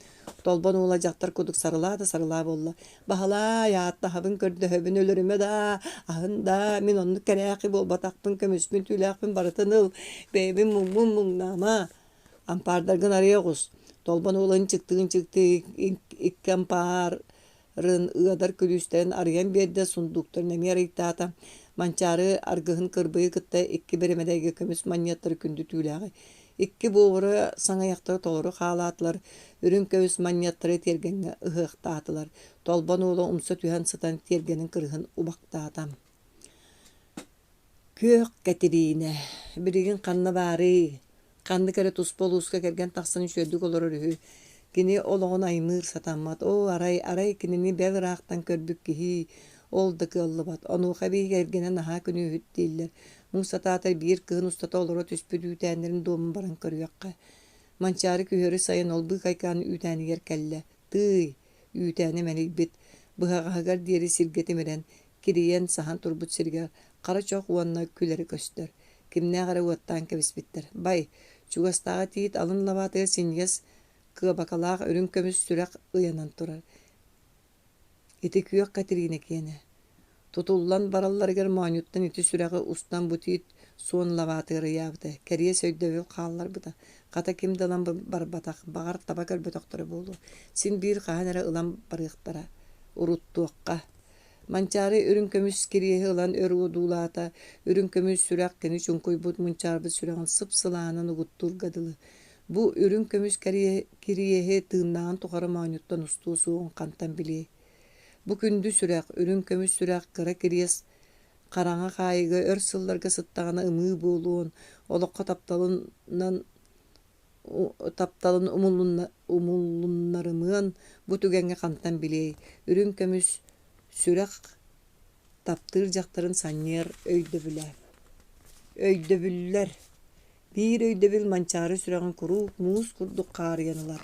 Толбон уола дьахтар курдук сарылаа да сарылаа буолла. Баһылаай, ааттаһабын, көрдөһөбүн, өлөрүмэ даа, аһын даа, мин оннук кэрээхи буолбатахпын, көмүспүн, түүлээхпин барытын ыл, бэйэбин муҥмун муҥнаама. Ампаардаргын арыйа оҕус. Толбон уола ынчыктыы-ынчыктыы икки ампаар рын ыадар күлүүстэрин арыйан биэрдэ, сундууктарын эмиэ арыйтаата. Манчаары аргыһын кырбыйы кытта икки бэрэмэдэйгэ көмүс манньыаттары күндү түүлээҕи, икки буобура саҥыйахтары толору хаалаатылар, үрүҥ көмүс манньыаттары тиэргэҥҥэ ыһыахтаатылар. Толбон уола умса түһэн сытан тиэргэнин кырыһын убахтаата. Күөх Кэтириинэ, билигин ханна баарый? Ханнык эрэ туспа улууска кэргэн тахсан үчүгэйдик олорор үһү. Кини олоҕун аймыыр сатаммат. Оо, арай, арай кинини бэл ыраахтан көрбүт киһи, ол да кыаллыбат. Онуоха эбии кэргэнэ наһаа күнүүһүт дииллэр. Муҥ сатаатар биир кыһын устата олоро түспүт үүтээннэрин дуомун баран көрүөххэ. Манчаары күһүөрү сайын ол быыкайкаан үүтээнигэр кэллэ. Тыый, үүтээнэ мэлийбит, быһаҕаһыгар диэри сиргэ тимирэн, кирийэн саһан турбут сиригэр хара чох уонна күлэрэ көстөр. Кимнээх эрэ уоттаан кэбиспиттэр. Бай, чугастааҕы тиит алын лабаатыгар синньигэс кыабакалаах үрүҥ көмүс сүрэх ыйанан турар. Ити күөх Кэтириинэ киэнэ. Тутуллан баралларыгар моонньуттан ити сүрэҕи устан бу тиит суон лабаатыгар ыйаабыта, кэриэс өйдөбүл хаалларбыта. Хата ким да ылан барбатах, баҕар таба көрбөтөхтөрө буолуо. Син биир хаһан эрэ ылан барыахтара. Уруттуохха. Манчаары үрүҥ көмүс кириэһи ылан өр уодуулаата, үрүҥ көмүс сүрэх кини чуҥкуйбут мунчаарбыт сүрэҕин сып-сылаанан угуттуурга дылы. Бу үрүҥ көмүс кириэһи тыыннааҕын тухары моонньуттан устуо суоҕун хантан билиэй? Бу күндү сүрэх, үрүҥ көмүс сүрэх кыра кириэс хараҥа хаайыыга өр сылларга сыттаҕына ымыы буолуон, олоххо тапталынан Тапталын умулуннарымыан бу түгэҥҥэ хантан билиэй, үрүҥ көмүс сүрэх таптыыр дьахтарын санньыар өйдөбүлэ. Өйдөбүллэр Биир өйдөбүл Манчаары сүрэҕин куруук муус курдук хаарыйан ылар.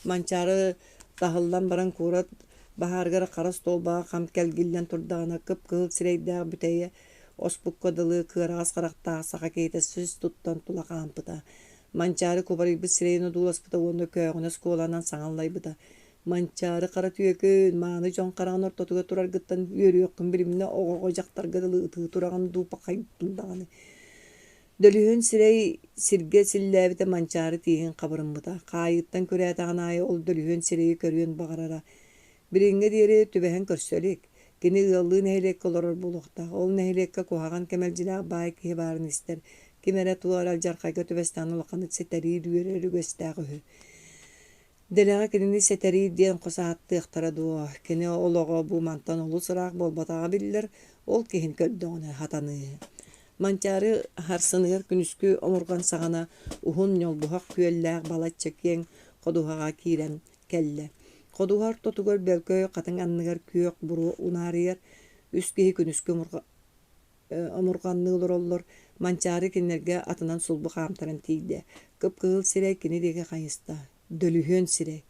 Манчаары таһыллан баран куорат баһаарыгар хара остуолбаҕа хам кэлгиллэн турдаҕына кып-кыһыл сирэйдээх бүтэйэ оспукка дылы кыараҕас харахтаах саха киһитэ сис туттан тула хаампыта. Манчаары кубарыйбыт сирэйин одууласпыта уонна көөҕүнэс куоланан саҥа аллайбыта: «Манчаары хара түөкүн, мааны дьон хараҕын ортотугар тураргыттан үөрүөххүн билимнэ оҕоҕо дьахтарга дылы ытыы тураҕын дуу пахайдын даҕаны» Дөлүһүөн сирэй сиргэ силлээбитэ Манчаары тииһин хабырыммыта, хаайыыттан күрээтэҕин аайы ол дөлүһүөн сирэйи көрүөн баҕарара. Билиҥҥэ диэри түбэһэн көрсө илик. Кини ыаллыы нэһилиэккэ олорор буолуохтаах. Ол нэһилиэккэ куһаҕан кэмэлдьилээх баай киһи баарын истэр. Ким эрэ туох эрэ алдьархайга түбэстэҕинэ улаханнык сэтэриир, үөрэр үгэстээх үһү. Дэлэҕэ кинини сэтэриир диэн хос ааттыахтара дуо, кини олоҕо бу мантан олус ыраах буолбатаҕа биллэр, ол киһин көрдөҕүнэ хатаныыһы. Манчаары сарсыныгар күнүскү омурҕан саҕана уһун ньолбуһах күөллээх балачча киэҥ ходуһаҕа киирэн кэллэ. Ходуһа ортотугар бөлкөй хатыҥ анныгар күөх буруо унаарыйар, үс киһи күнүскү омурҕанныы олороллор, Манчаары кинилэргэ атынан сулбу хаамтаран тиийдэ. Кып-кыһыл сирэй кини диэки хайыста. Дөлүһүөн сирэй.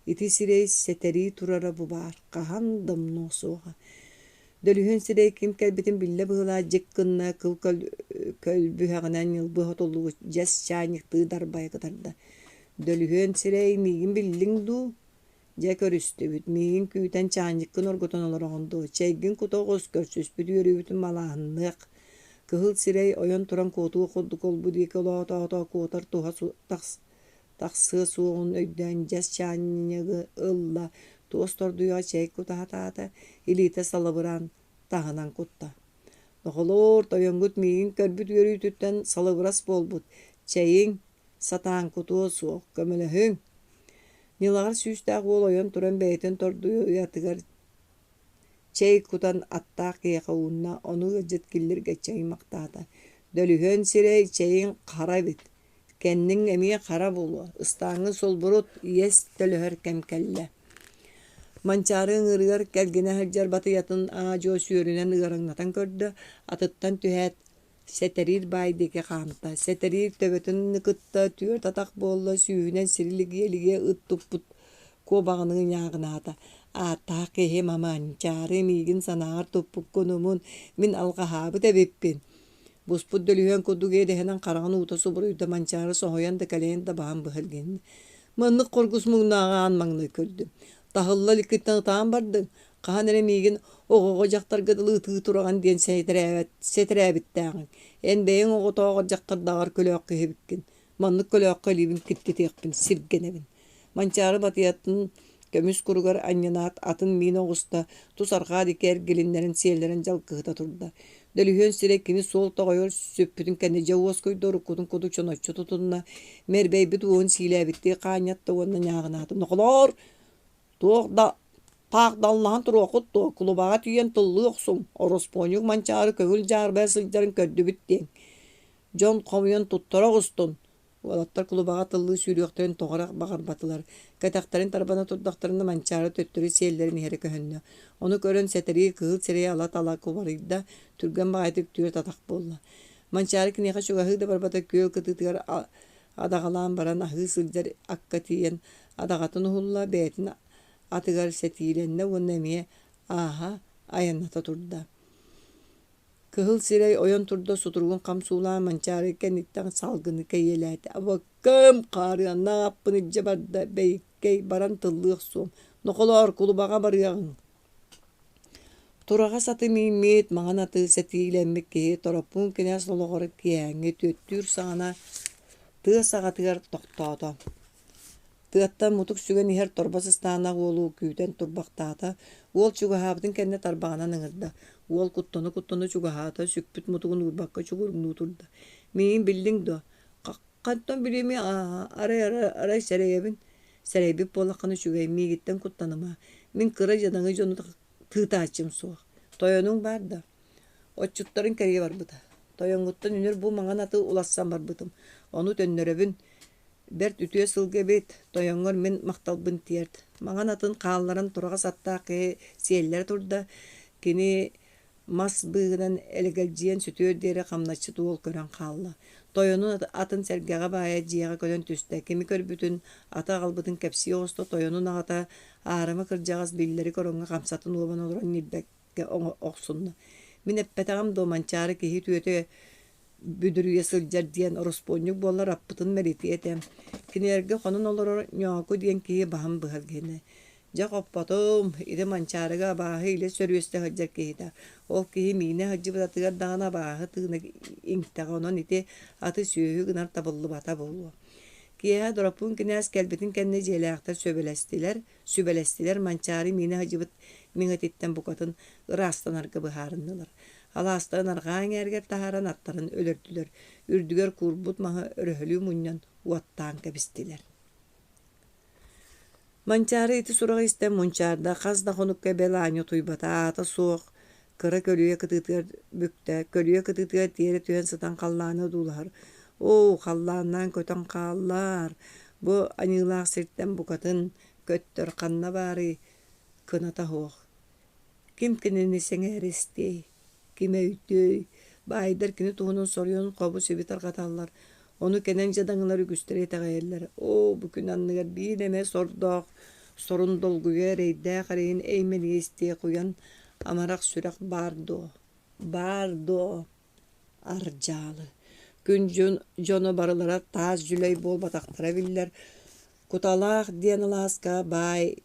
Ити сирэй сэтэрии турара бу баар, хаһан да умнуо суоҕа. Дөлүһүөн сирэй ким кэлбитин биллэ быһыылаах дьик гынна, кыл көлбүһэҕинэн ньылбы сотуллубут дьэс чаанньыктыы дарбайа кытарда. Дөлүһүөн сирэй, миигин биллиҥ дуу? Дьэ көрүстүбүт, миигин күүтэн чаанньыккын оргутан олороҕун дуо, чэйгин кута оҕус, көрсүспүт үөрүүбүтүн малааһынныах. Кыһыл сирэй ойон туран куотуох курдук олбу диэки олоотоото куотар туһа тахсыа суоҕун өйдөөн дьэс чаанньыгы ылла, туос тордуйаҕа чэй кута сатаата, илиитэ салыбыраан таһынан кутта. Нохолоор, тойоҥҥут миигин көрбүт үөрүүтүттэн салыбырас буолбут, чэйиҥ, сатаан кутуо суох, көмөлөһүҥ Ньылаҕар сүүстээх уол ойон туран бэйэтин тордуйатыгар чэй кутан аттаах киһиэхэ уунна, ону ыалдьыт киллэргэччи аймахтаата: «Дөлүһүөн сирэй чэйиҥ хара эбит, кэнниҥ эмиэ хара буолуо, ыстааҥҥын сулбурут, иэс төлөһөр кэм кэллэ» Манчаары ыҥыырыгар кэлгинэ сылдьар батыйатын аа-дьуо сүөрүнэн ыараҥнатан көрдө, атыттан түһээт Сэтэриир баай диэки хаамта, Сэтэриир төбөтүн кытта түөрт атах буолла, сүүһүнэн сири лигийэ-лигийэ ыт туппут куобаҕыныы ньааҕынаата: «Ааттаах киһи Маманчаары миигин санааҕар туппуккун умун, мин алҕаһаабыт эбиппин» Буспут дөлүһүөн курдук иэдэһинэн хараҕын уута субуруйда, Манчаары соһуйан да кэлэйэн да баһан быһа илгиннэ: «Маннык хоргус муҥнааҕы аан маҥнай көрдүм, таһылла иликкиттэн ытаан бардыҥ, Хаһан эрэ миигин оҕоҕо дьахтарга дылы ытыы тураҕын диэн сэтэрээбэт сэтэрээбиттээҕиҥ. Эн бэйэҥ оҕотооҕор дьахтардааҕар көлөөххө иһэбиккин. Маннык көлөөххө илиибин киртитиэхпин сиргэнэбин. Манчаары батыйатын көмүс куругар анньынаат атын миин оҕуста, тус арҕаа диэки эргилиннэрэн сиэллэрэн дьалкыһыта турда. Дөлүһүөн сирэ кини суол тоҕойор сүппүтүн кэннэ дьэ уоскуйда уруккутун курдук чоноччу тутунна, мэрбэйбит уоһун сиилээбиттии хаанньатта уонна ньааҕынаата: «Нохолоор, Туох да таах даллаһан туруоххут дуо, кулубаҕа тиийэн тыллыы охсуҥ, ороспуонньук Манчаары көҥүл дьаарбайа сылдьарын көрдүбүт диэҥ. Дьон хомуйан туттара оҕустун Уолаттар кулубаҕа тыллыы сүүрүөхтэрин тоҕо эрэ баҕарбатылар. Кэтэхтэрин тарбана турдахтарына Манчаары төттөрү сиэллэрин иһэрэ көһүннэ. Ону көрөн сэтэрии кыһыл сирэйэ ала-тала кубарыйда, түргэн баҕайытык түөрт атах буолла. Манчаары киниэхэ чугаһыы да барбата күөл кытыытыгар адаҕалаан баран аһыы сылдьар акка тиийэн адаҕатын уһулла, бэйэтин атыгар сэтиилэннэ уонна эмиэ ааһа айанната турда. Кыһыл сирэй ойон турда сутуругун хам суулаан Манчаары кэнниттэн салгыны кэйиэлээтэ. Абаккам, хаарыаннаах аппын илдьэ барда, бэйиккэй, баран тыллыы охсуом. Нохолоор, кулубаҕа барыаҕыҥ Тураҕас аты мииммит, маҥан аты сэтиилэммит киһи Тороппуун кинээс олоҕор киэһээҥҥи түөттүүр саҕана тыа саҕатыгар тохтоото. Тыаттан мутук сүгэн иһэр торбос ыстаанах уолу күүтэн турбахтаата. Уол чугаһаабытын кэннэ тарбаҕынан ыҥырда. Уол куттана-куттана чугаһаата, сүкпүт мутугун уурбакка чугуруҥнуу турда. «Миигин биллиҥ дуо? Хантан билиэмий, арай, арай, арай сэрэйэбин. Сэрэйбит буоллаххына үчүгэй, миигиттэн куттаныма. Мин кыра дьадаҥы дьону тыытааччым суох. Тойонуҥ баар да?» Отчуттарын кэрийэ барбыта. Тойоҥҥуттан үнүр бу маҥан аты уларсан барбытым. Ону төннөрөбүн. Бэрт үтүө сылгы эбит, тойоҥҥор мин махталбын тиэрт. Маҥан атын хаалларан тураҕас аттаах киһи сиэллэрэ турда, кини мас быыһынан элэгэлдьийэн сүтүөр диэри хамначчыт уол көрөн хаалла. Тойонун атын сэргэҕэ баайа дьиэҕэ кэлэн түстэ, кими көрбүтүн, аты аҕалбытын кэпсии оҕуста, тойонун аҕата аарыма кырдьаҕас биллэрик ороҥҥо хамсатын уобан олорон ньилбэккэ охсунна. Мин эппэтэҕим дуо Манчаары киһи үтүөтэ бүдүрүйэ сылдьар диэн ороспуонньук буоллар аппытын мэлитиэ этэ. Кинилэргэ хонон олорор Ньооку диэн киһи баһын быһар гинэ. Дьэ хоппотум, ити Манчаарыга абааһы илэ сөрүөстэ сылдьар киһитэ. Ол киһи миинэ сылдьыбыт атыгар даҕаны абааһы тыына иҥтэҕэ, онон ити аты сүөһү гынар табыллыбата буолуо. Киэһэ Дороппуун кинээс кэлбитин кэннэ дьиэлээхтэр сөбүлэстилэр, сүбэлэстилэр, Манчаары миинэ сылдьыбыт миҥэтиттэн букатын ыраастанарга быһаарыннылар. Алаастарын арҕаа эҥээригэр таһааран аттарын өлөрдүлэр, үрдүгэр куурбут маһы өрөһөлүү мунньан уоттаан кэбистилэр. Манчаары ити сураҕы истэн мунчаарда, хас да хонукка бэл аанньа утуйбата, аата суох кыра көлүйэ кытыытыгар бүктэ, көлүйэ кытыытыгар тиэрэ түһэн сытан халлааны одуулаһар. Оо, халлааннаан көтөн хааллаар, бу аньыылаах сиртэн букатын көттөр ханна баарый, кыната суох. Ким кинини сэҥээрэ истиэй, ким өйдүөй, баайдар кини туһунан соруйан хобу-сиби тарҕаталлар, ону кэнэн дьадаҥылар үгүстэрэ итэҕэйэллэр: «Оо, бу күн анныгар биир эмэ сордоох, сорун долгуйа эрэйдээх эрэйин эймэнийэ истиэх уйан амарах сүрэх баар дуо, баар дуо?» Ардьаалы Күн дьоно барылара таас дьүлэй буолбатахтара биллэр, Куталаах диэн алааска баай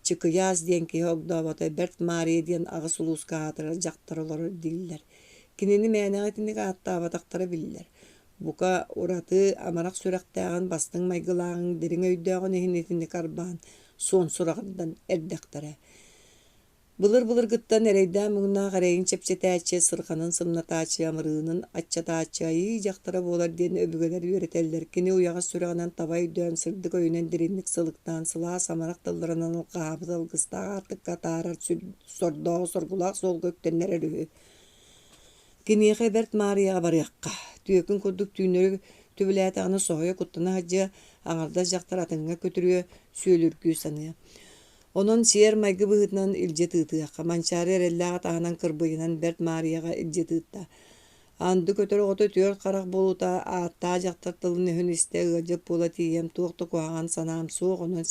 Чыкыйаас диэн киһи огдообото Бэрт Маарыйа диэн аҕыс улууска аатырар дьахтар олорор дииллэр. Кинини мээнэҕэ итинник ааттаабатахтара биллэр. Бука, ураты амарах сүрэхтээҕин, бастыҥ майгылааҕын, дириҥ өйдөөҕүн иһин итинник арбаан, суон сураҕырдан эрдэхтэрэ. Былыр-былыргыттан эрэйдээх-муҥнаах эрэйин чэпчэтээччи, сырҕанын сымнатааччы, амырыынын аччатааччы айыы дьахтара буолар диэн өбүгэлэр үөрэтэллэр. Кини уйаҕас сүрэҕинэн таба өйдөөн, сырдык өйүнэн дириҥник сылыктаан, сылаас амарах тылларынан алҕаһаабыт алгыстаах аартыкка атаарар сордооҕу соргулаах суолга үктэннэрэр үһү. Киниэхэ Бэрт Маарыйаҕа барыахха, түөкүн курдук түүннэри түбүлээтэҕинэ соһуйа куттана сылдьыа, аҥардас дьахтар атыҥҥа көтүрүө, сүөлүргүү саныа. Онон сиэр-майгы быһыытынан илдьи тыытыахха, Манчаары эрэллээх атаһынан кырбыйынан Бэрт Маарыйаҕа илдьи тыытта. Анды көтөр оҕото түөрт харах буолуута ааттаах дьахтар тылын-өһүн истэ ыалдьыт буола тиийэн туох да куһаҕан санаам суох, онон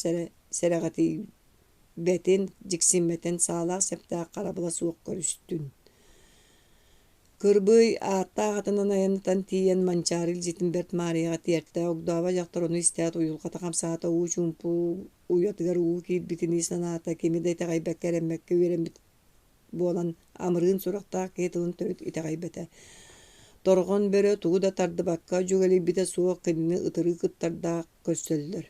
сэрэҕэтийбэтин, дьиксиммэтин, саалаах-сэптээх харабыла суох көрүстүн. Кырбый ааттаах атынан айаннатан тиийэн Манчаары илдьитин Бэрт Маарыйаҕа тиэртэ, огдообо дьахтар ону истээт уйулҕата хамсаата, уу чуумпу уйатыгар уу киирбитинии санаата, кими да итэҕэйбэккэ эрэммэккэ үөрэммит буолан амырыын сурахтаах киһи тылын төрүт итэҕэйбэтэ. Торҕон бөрө тугу да тардыбакка дьүгэлийбитэ суох кинини ытырыы кыттардаах көрсөллөр.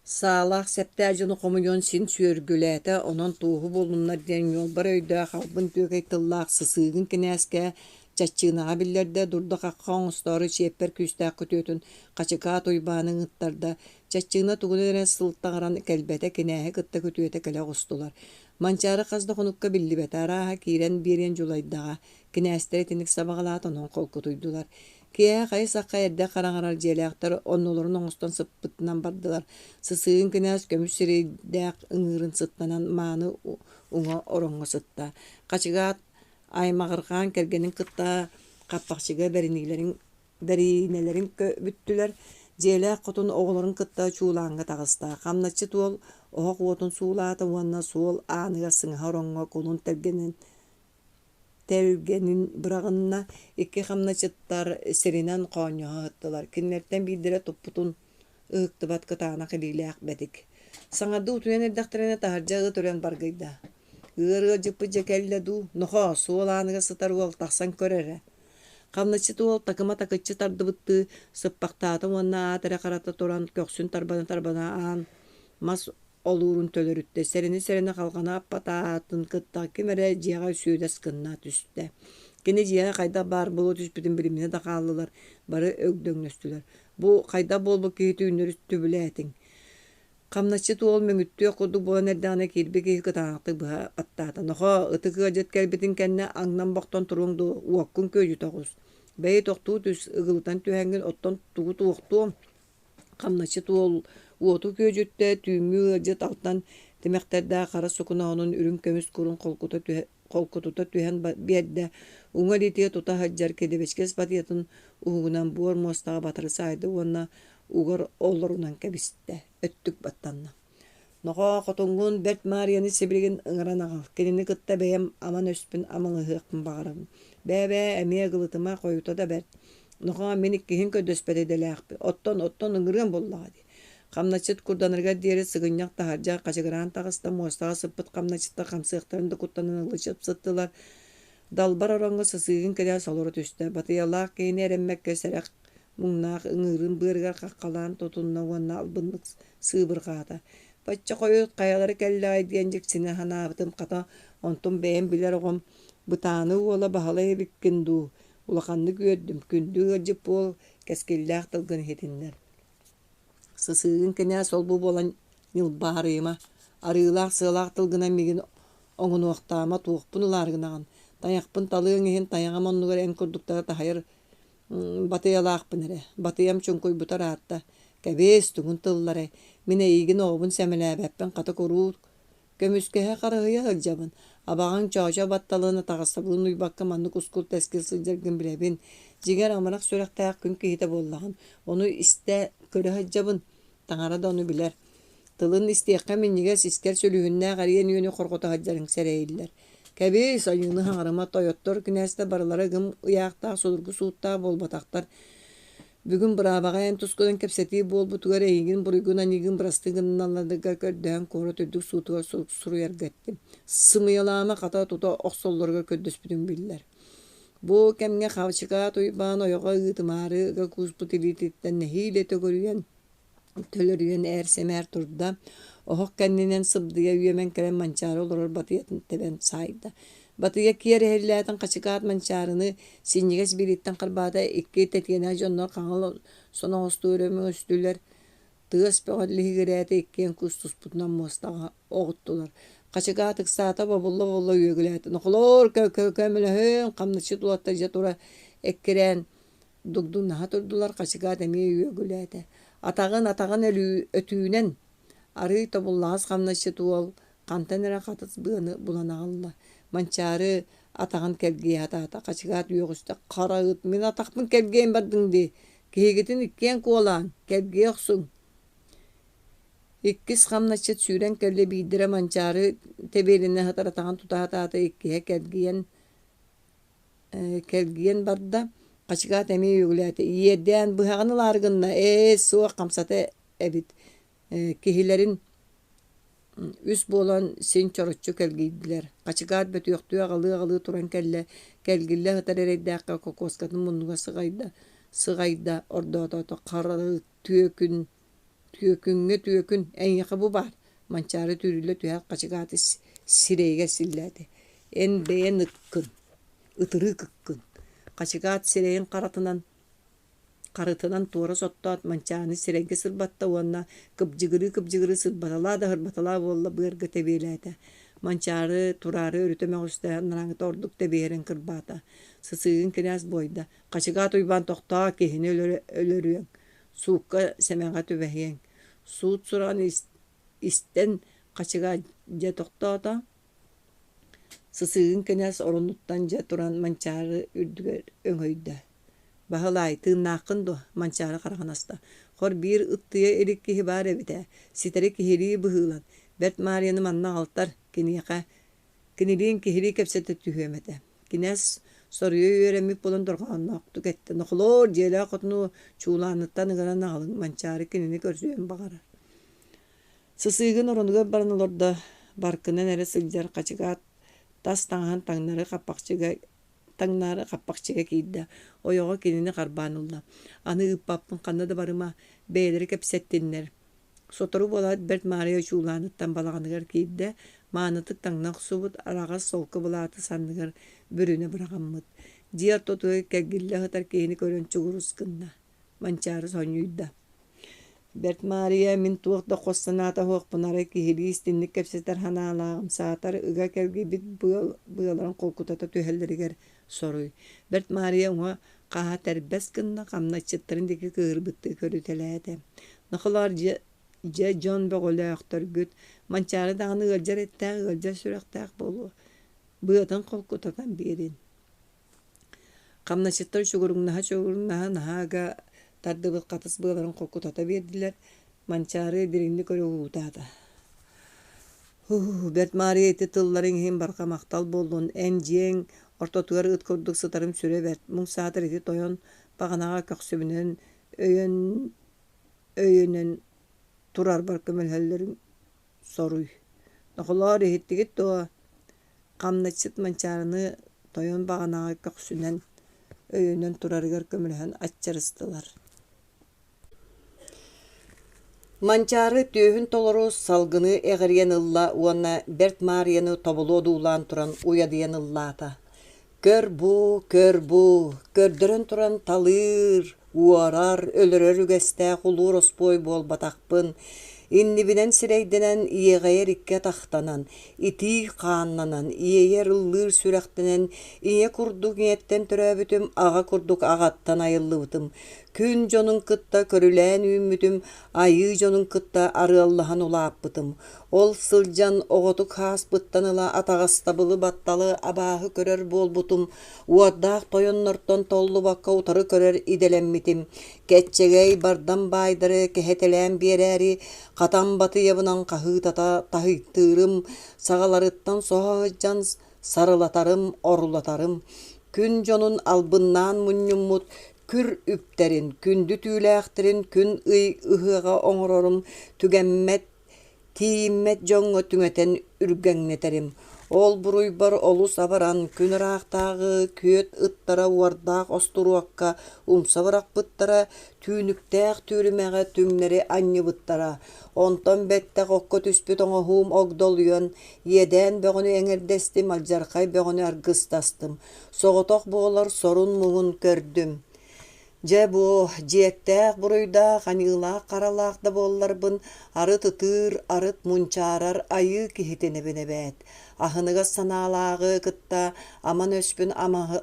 Саалаах сэптээх дьону хомуйуон син сүөргүлээтэ, онон туоһу буоллуннар диэн ньуолбар өйдөөх албын түөкэй тыллаах сысыыгын кинээскэ чаччыынаҕа биллэрдэ, дурда-хахха оҥостоору чиэппэр күүстээх күтүөтүн Хачыкаат Уйбааны ыҥыттарда. Чаччыына тугун эрэ сылтаҕыран кэлбэтэ, кинээһи кытта күтүөтэ кэлэ оҕустулар. Манчаары хас да хонукка биллибэтэ, арааһа киирэн биэриэн дьулайдаҕа. Кинээстэр итинник сабаҕалаат, онон холкутуйдулар. Киэһэ хайы-сахха эрдэ хараҥарар дьиэлээхтэр оннуларын оҥостон сыппытынан бардылар. Сысыыгын кинээс көмүс сирэйдээх ыҥыырын сыттанан мааны уҥа ороҥҥо сытта. Хачыгаат аймаҕырҕаан кэргэнин кытта хаппахчыга бэриниилэрин бэриинэлэрин бүттүлэр. Дьиэлээх хотун оҕолорун кытта чуулааҥҥа таҕыста. Хамначчыт уол оһох уотун суулаата уонна суол ааныгар сыҥаһа ороҥҥо кулун тэлгэнэн Тэрилгэнин быраҕынна, икки хамначчыттар сиринэн хоонньоһо сыттылар, кинилэртэн биирдэрэ туппутун ыһыктыбат кытаанах илиилээх бэтик. Саҥардыы утуйан эрдэхтэринэ таһырдьа ыт үрэн баргыйда: «Ыар ыалдьыппыт дьэ кэллэ дуу, нохоо, суол ааныгар сытар уол тахсан көр эрэ» Хамначчыт уол такыма такыччы тардыбыттыы сыппахтаата уонна аат эрэ харата туран көхсүн тарбана-тарбана аан мас олуурун төлөрүттэ, сэрэнэ-сэрэнэ халҕаны аппатаатын кытта ким эрэ дьиэҕэ сүөдэс гына түстэ. Кини дьиэҕэ хайдах баар буола түспүтүн билиминэ да хааллылар, бары өгдөҥнөстүлэр. Бу хайдах буолбут киһи түүннэри түбүлээтиҥ? Хамначчыт уол мөҥүттүөх курдук буолан эрдэҕинэ киирбит киһи кытаанахтык быһа баттаата. Нохоо, ытык ыалдьыт кэлбитин кэннэ аҥнан-бохтон туруоҥ дуо, уоккун күөдьүтэ оҕус. Бэйи тохтуу түс, ыгылытан түһэҥҥин оттон тугу туохтуом Хамначчыт уол уоту күөдьүттэ, түүҥҥү ыалдьыт алтан тимэхтэрдээх хара сукунаҕынан үрүҥ көмүс курун холкута түһэ холкутута түһэн биэрдэ, уҥа илиитигэр тута сылдьар килэбэчигэс батыйатын уһугунан буор муостаҕа батары саайда уонна угар олорунан кэбистэ, өттүк баттанна. Нохоо, хотуҥҥун Бэрт Маарыйаны сибилигин ыҥыран аҕал, кинини кытта бэйэм аман өспүн амалыһыахпын баҕарабын. Бээ-бээ, эмиэ ыгылытыма, хойута да бэрт. Нохоо, мин иккиһин көрдөспөт идэлээхпин, оттон, оттон ыҥырыам буоллаҕа дии. Хамначчыт курданарыгар диэри сыгынньах таһырдьа хачыгыраан таҕыста, муостаҕа сыппыт хамначчыттар хамсыахтарын да куттанан ыллычып сыттылар. Далбар ороҥҥо сысыыгын кэлэн солоро түстэ, батыйалаах киһини эрэммэккэ сэрэх муҥнаах ыҥыырын быарыгар хаххалаан тутунна уонна албыннык сыыбырҕаата. Бачча хойут хайалара кэллэҕэй диэн дьиксинэ санаабытым, хата, онтум бэйэм билэр оҕом Бытааны уола Баһылай эбиккин дуу, улаханнык үөрдүм, күндү ыалдьыт буол, кэскиллээх тылгын иһитиннэр. Сысыыгын кинээс ол-бу буолан ньылбаарыйыма, арыылаах-сыалаах тылгынан миигин оҥунуохтаама, туохпун ылаары гынаҕын, тайахпын талыаҥ иһин тайаҕым оннугар эн курдуктары таһыйар Батыйалаахпын эрэ, батыйам чуҥкуйбута ыраатта, кэбиэс, тугун тылларай, мин эйигин оҕобун сэмэлээбэппин хата куруук көмүскэһэ харыһыйа сылдьабын, абаҕаҥ Чоочо батталын атаҕастабылын уйбакка маннык ускул-тэскил сылдьаргын билэбин, дьиҥэр амарах сүрэхтээх күн киһитэ буоллаҕын, ону истэ көрө сылдьабын, таҥара да ону билэр. Тылын истиэххэ минньигэс, искэр сүлүһүннээх эриэн үөнү хорҕото сылдьарыҥ сэрэйиллэр. Кэбиис, айыыны хаҥарыма, тойоттор, кинээстэр барылара ыгым ыйаахтаах, судургу сууттаах буолбатахтар. Бүгүн быраабаҕа эн тускунан кэпсэтии буолбутугар эйигин буруйгун-аньыыгын бырастыы гыналларыгар көрдөһөн куорат үрдүк суутугар сурук суруйарга эттим. Сымыйалаама хата тута охсоллоругар көрдөспүтүҥ биллэр. Бу кэмҥэ Хавчикаат Уйбаан ойоҕо ыытымаары ыга кууспут илиититтэн нэһиилэ төгүрүйэн төлөрүйэн ээр-сэмээр турда, оһох кэннинэн сыбдыйа үөмэн кэлэн Манчаары олорор батыйатын тэбэн саайда. Батыйа киэр иһиллээтин Хачыкаат Манчаарыны синньигэс биилиттэн харбаата, икки тэтиэнэх дьоннор хаҥыл соноҕостуу өрө мөҥүстүлэр, тыас бөҕө лиһигирээтэ иккиэн кустуспутунан муостаҕа оҕуттулар. Хачыкаат ыксаата бобулла-бобулла үөгүлээтэ: «Нохолоор, көмөлөһүҥ!» хамначчыт уолаттар дьэ тура эккирээн Дугдуҥнаһа турдулар, Хачыкаат эмиэ үөгүлээтэ: «Атаҕын, атаҕын өлүү өтүүнэн!» Арыый тобуллаҕас хамначчыт уол хантан эрэ хатыс быаны булан аҕалла. Манчаары атаҕын кэлгийэ сатаата. Хачыкаат үөҕүстэ: «Хара ыт, мин атахпын кэлгийэн бардыҥ дии, киһигитин иккиэн куолаан, кэлгийэ охсуҥ!» Иккис хамначчыт сүүрэн кэллэ, биирдэрэ Манчаары тэбиэлэнэ сытар атаҕын тута сатаата, иккиһэ кэлгийэн Кэлгийэн барда, Хачыкаат эмиэ үөгүлээтэ: «Иэрдээн быһаҕын ылаары гынна, ээ, суох хамсата эбит, киһилэрин үс буолан син чороччу кэлгийдилэр» Хачыкаат бөтүөхтүү аҕалыы-аҕалыы туран кэллэ, кэлгиллэ сытар эрэйдээххэ кокуоскатын муннуга сыҕайда, сыҕайда, ордоотоото хара түөкүн Түөкүҥҥэ түөкүн, эйиэхэ бу баар, Манчаары түүрүллэ түһээт Хачыкааты сирэйигэр силлээтэ: «Эн бэйэн ыккын, ытырыык ыккын» Хачыкаат сирэйин харатынан харытынан туора соттоот Манчааны сирэйгэ сырбатта уонна кыбдьыгырыы-кыбдьыгырыы сырбаталаа да сырбаталаа буолла быарга тэбиэлээтэ. Манчаары тураары өрүтэ мөҕүстэ, нараҥыта ордук тэбиэрин кырбаата. Сысыыгын кинээс буойда: «Хачыкаат Уйбаан тохтоо, киһини өлөрүөҥ Суукка сэмэҕэ түбэһиэҥ, суут сураҕын истэн Хачыга дьэ тохтоото, сысыыгын кинээс орунуттан дьэ туран Манчаары үрдүгэр өҥөйдө: «Баһылаай, тыыннааххын дуо?» Манчаары хараҕын аста: «Хор биир ыттыйа илик киһи баар эбит ээ, ситэри киһилии быһыылан, Бэрт Маарыйаны манна аҕалтар, киниэхэ Кинилиин киһилии кэпсэтэ түһүөм этэ. Кинээс соруйа үөрэммит буолан дорҕоонноохтук эттэ: «Нохолоор, дьиэлээх хотуну чуулааныттан ыҥыран аҕалыҥ, Манчаары кинини көрсүөн баҕарар» Сысыыгын оронугар баран олордо, баркынан эрэ сылдьар хачыгаат тас таҥаһын таҥнары хаппахчыга таҥнаары хаппахчыга киирдэ, ойоҕо кинини харбаан ылла: «Аны ыыппаппын, ханна да барыма, бэйэлэрэ кэпсэттиннэр» Сотору буолаат Бэрт Маарыйа чуулааныттан балаҕаныгар киирдэ, маанытык таҥна охсубут, араҕас солко былааты санныгар бүрүнэ быраҕыммыт. Дьиэ ортотугар кэргиллэ сытар киһини көрөн чугурус гынна. Манчаары сонньуйда: «Бэрт Маарыйа, мин туох да хос санаата суохпун, арай киһилии истинник кэпсэтэр санаалааҕым, саатар ыга кэлгийбит быаларын холкутата түһэллэригэр соруй». Бэрт Маарыйа уҥа. Хааһа тэрбэс гынна, хамначчыттарын диэки кыыһырбыттыы көрүтэлээтэ. Нохолоор дьэ, дьэ дьон бөҕөлөөхтөргүт, Манчаары даҕаны ыалдьар эттээх, ыалдьар сүрэхтээх буолуо. Быатын холкутатан биэрин. Хамначчыттар чугуруҥнаһа-чугуруҥнаһа наһаа ыга тардыбыт хатыс быаларын холкутата биэрдилэр, Манчаары дириҥник өрө уһуутаата: «Бэрт Маарыйа ити тылларыҥ иһин барҕа махтал буоллун, эн дьиэҥ ортотугар ыт курдук сытарым сүрэ бэрт, муҥ саатар ити тойон баҕанаҕа көхсүбүнэн өйөн өйөнөн турарбар көмөлөһөллөрүн соруй. Нохолоор иһиттигит дуо Хамначчыт Манчаарыны тойон баҕанаҕа көхсүнэн өйөнөн турарыгар көмөлөһөн аччарыстылар. Манчаары түөһүн толору салгыны эҕирийэн ылла уонна Бэрт Маарыйаны тобулу одуулаан туран уйадыйан ыллаата. Көр бу, көр бу, көрдөрөн туран талыыр, уорар, өлөрөр үгэстээх улуу ороспуой буолбатахпын. Иннибинэн сирэйдэнэн, иэҕэйэр икки атахтанан, итии хааннанан, иэйэр ыллыыр сүрэхтэнэн, ийэ курдук ийэттэн төрөөбүтүм, аҕа курдук аҕаттан айыллыбытым. Күн дьонун кытта көрүлээн үүммүтүм, айыы дьонун кытта арыаллаһан улааппытым. Ол сылдьан оҕотук ааспыттан ыла атаҕастабылы батталы абааһы көрөр буолбутум, уордаах тойоннортон толлубакка утары көрөр идэлэммитим. Кэччэгэй бардам баайдары кэһэтэлээн биэрээри хатан батыйабынан хаһыытата таһыйтыырым, саҕаларыттан соһо сылдьан сарылатарым, орулатарым. Күн дьонун албыннаан мунньуммут күр үптэрин, күндү түүлээхтэрин күн-ый ыһыаҕа оҥорорум түгэммэт Тиийиммэт дьоҥҥо түҥэтэн үргэҥнэтэрим. Ол буруйбар олус абаран, күн ыраахтааҕы күөт ыттара уордаах остуруокка умса бырахпыттара, түүнүктээх түүрүмэҕэ түҥнэри анньыбыттара. Онтон бэттэх окко түспүт оҥоһуум огдолуйан, иэдээн бөҕөнү эҥэрдэстим, алдьархай бөҕөнү аргыстастым. Соҕотох буолар сорун-муҥун көрдүм. Дьэ бу, дьиэктээх буруйдаах, аньыылаах-харалаах да буолларбын, арыт ытыыр, арыт мунчаарар айыы киһитинэбин эбээт. Аһыныгас санаалааҕы кытта аман өспүн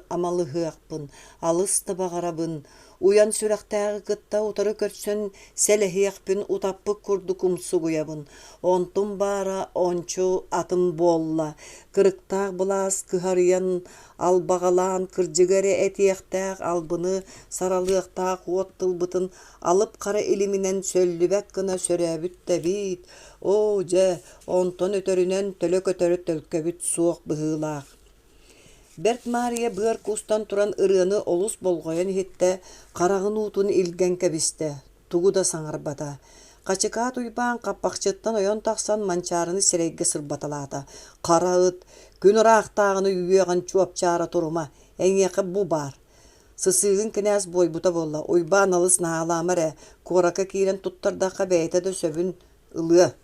амалыһыахпын, алыс да баҕарабын, уйан сүрэхтээҕи кытта утары көрсөн сэлэһиэхпин утаппыт курдук умсугуйабын. Онтум баара ончу атын буолла, кырыктаах былаас кыһарыйан Албаҕалаан кырдьыгы эрэ этиэхтээх албыны саралыахтаах уот тылбытын алып хара илиминэн сөллүбэт гына сөрөөбүт да эбит. Оо, дьэ, онтон өтөрүнэн төлө көтөрө төлкөбүт суох быһыылаах. Бэрт Маарыйа быар куустан туран ырыаны олус болҕойон иһиттэ, хараҕын уутун илгэн кэбистэ, тугу да саҥарбата. Хачыкаат Уйбаан хаппахчыттан ойон тахсан Манчаарыны сирэйгэ сырбаталаата: «Хара ыт, күн ыраахтааҕыны үөҕэн чуопчаара турума, эйиэхэ бу баар». Сысыыгын кинээс буойбута буолла, Уйбаан алыс наһаалаама эрэ, куоракка киирэн туттардахха бэйэтэ да сөбүн ылыа.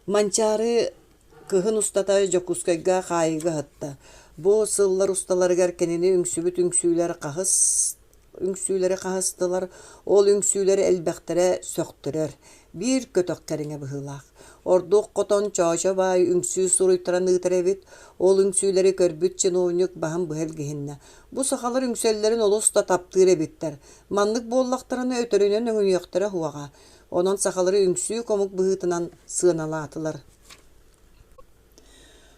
Манчаары кыһын устата Дьокуускайга хаайыыга ыһытта. Бу сыллар усталарыгар кинини үҥсүбүт үҥсүүлэр хаһыс үҥсүүлэри хаһыстылар, ол үҥсүүлэр элбэхтэрэ сөхтөрөр, биир көтөх кэриҥэ быһыылаах. Ордук хотон Чоочо баай үҥсүү суруйтаран ыытар эбит, ол үҥсүүлэри көрбүт чиновник баһын быһа илгиһиннэ. Бу сахалар үҥсэллэрин олус да таптыыр эбиттэр, маннык буоллахтарына өтөрүнэн өҥөнүөхтэрэ суоҕа. Онон сахалары үҥсүү комук быһыытынан сыаналаатылар.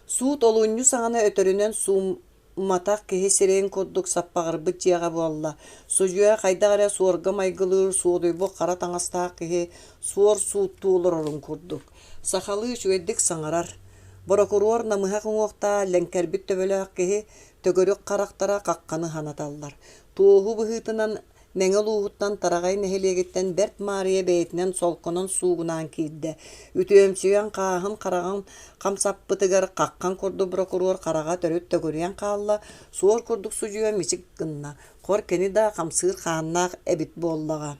Суут олунньу саҕана өтөрүнэн суум Уматах киһи сирэйин курдук саппаҕырбыт дьиэҕэ буолла. Судьуйа хайдах эрэ суорга майгылыыр суодуйбут хара таҥастаах киһи суор сууттуу олорорун курдук. Сахалыы үчүгэйдик саҥарар. Борокуруор намыһах уҥуохтаах лэҥкэрбит төбөлөөх киһи төгүрүк харахтара хахханы санаталлар. Туоһу быһыытынан Мэҥэ улууһуттан Тараҕай нэһилиэгиттэн Бэрт Маарыйа бэйэтинэн солконон суугунаан киирдэ. Үтүөмсүйэн хааһын хараҕын хамсаппытыгар хаххан курдук прокурор хараҕа төрүт төгүрүйэн хаалла, суор курдук судьуйа мичик гынна, хор кини да хамсыыр хааннаах эбит буоллаҕа.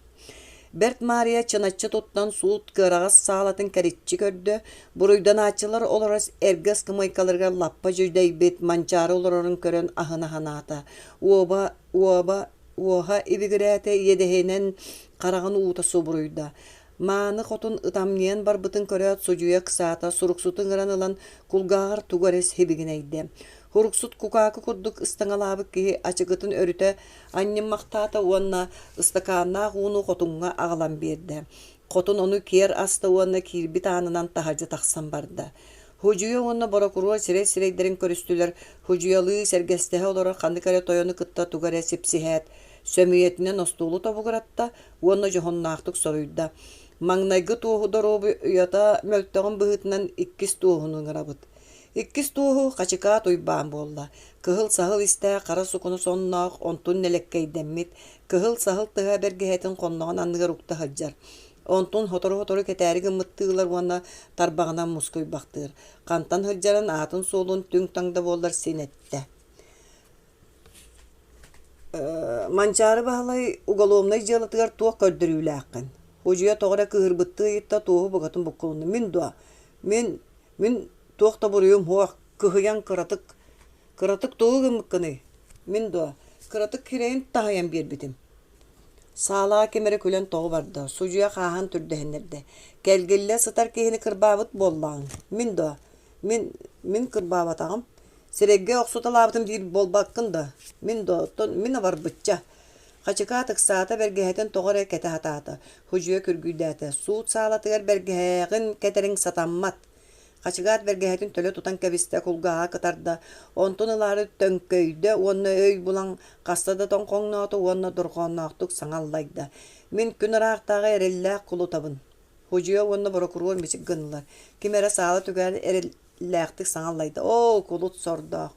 Бэрт Маарыйа чыначчы туттан суут кыараҕас саалатын кэриччи көрдө, буруйданааччылар олорор эргэ ыскамыайкаларыгар лаппа дьүдэйбит Манчаары олорорун көрөн аһына санаата. Уоба Уоба уоһа ибигирээтэ иэдэһинэн хараҕын уута субуруйда. Мааны хотун ытамньыйан барбытын көрөөт судьуйа ыксаата, суруксуту ыҥыран ылан кулгааҕар тугу эрэ сибигинэйдэ. Һуруксут кукаакы курдук ыстаҥалаабыт киһи ачыкытын өрүтэ анньыммахтаата уонна ыстакааннаах ууну хотуҥҥа аҕалан биэрдэ. Хотун ону киэр аста уонна киирбит аанынан таһырдьа тахсан барда. Һудьуйа уонна борокуруор сирэй-сирэйдэрин көрүстүлэр, һудьуйалыы, сэргэстэһэ олорор ханнык эрэ тойону кытта тугу эрэ сипсиһээт, сөмүйэтинэн остуолу тобугуратта уонна дьоһуннаахтык соруйда: «Маҥнайгы туоһу доруобуйата мөлтөҕүн быһыытынан иккис туоһуну ыҥырабыт». Иккис туоһу Хачыкаат Уйбаан буолла. Кыһыл саһыл истээх хара сукуна сонноох, онтун нэлэккэйдэммит, кыһыл саһыл тыһа бэргэһэтин хонноҕун анныгар укта сылдьар. Онтун сотору-сотору кэтээри гыммыттыылар уонна тарбаҕынан мускуйбахтыыр. Хантан сылдьарын аатын-суолун түҥ-таҥ да буоллар син эттэ. Манчаары Баһылай уголовнай дьыалатыгар туох көрдөрүүлээххин? Удьуйа тоҕо эрэ кыыһырбыттыы ыйытта, туоһу букатын буккулунна. Мин дуо? Мин, мин туох да буруйум суох, кыһыйан кыратык, кыратык тугу гыммыккыный? Мин дуо? Кыратык сирэйин таһыйан биэрбитим. Саалаҕа ким эрэ күлэн тоҕо барда, судьуйа хааһан түрдэһиннэрдэ. Кэлгиллэ сытар киһини кырбаабыт буоллаҕыҥ. Мин дуо? Мин, мин кырбаабатаҕым. Сирэйгэ охсуталаабытым диир буолбаккын да? Мин дуо? Оттон мин абарбычча. Хачыкаат ыксаата бэргэһэтин тоҕо эрэ кэтэ сатаата. Һудьуйа күргүйдээтэ. Суут саалатыгар бэргэһэҕин кэтэриҥ сатаммат. Хачыгаат бэргэһэтин төлө тутан кэбистэ, кулгааҕа кытарда, онтун ылаары төҥкөйдө уонна өй булан хаста да тоҥхоҥноото уонна дорҕоонноохтук саҥа аллайда: «Мин күн ыраахтааҕы эрэллээх кулутабын». Һудьуйа уонна борокуруор мичик гыннылар. Ким эрэ саала түгээн эрэллээхтик саҥа аллайда: «Оо, кулут сордоох!»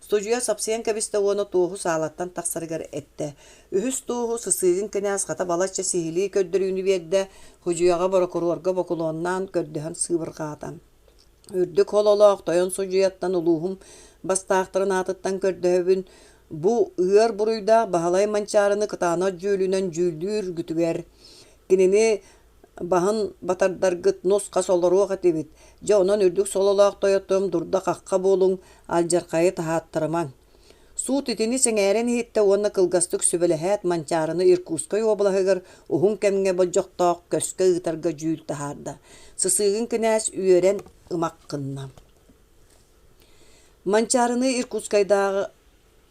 Судьуйа сапсыйан кэбистэ уонна туоһу саалаттан тахсарыгар эттэ. Үһүс туоһу Сысыыгын кинээс хата балачча сиһилии көрдөрүүнү биэрдэ, судьуйаҕа борокуруорга бокулуоннаан көрдөһөн сыыбырҕаата. Үрдүк хололоох тойон судьуйаттан улууһум бастаахтарын аатыттан көрдөһөбүн, бу ыар буруйдаах Баһылай Манчаарыны кытаанах дьүүлүнэн дьүүллүүргүтүгэр кинини баһын батардаргыт нус-хас олоруох этибит. Дьэ онон үрдүк сололоох тойотторум дурда-хахха буолуҥ, алдьархайы таһааттарымаҥ. Суут итини сэҥээрэн иһиттэ уонна кылгастык сүбэлэһээт Манчаарыны Иркутскай уобалаһыгар уһун кэмҥэ болдьохтоох көскө ыытарга дьүүл таһаарда. Сысыыгын кинээс үөрэн ымах гынна. Манчаарыны Иркутскайдааҕы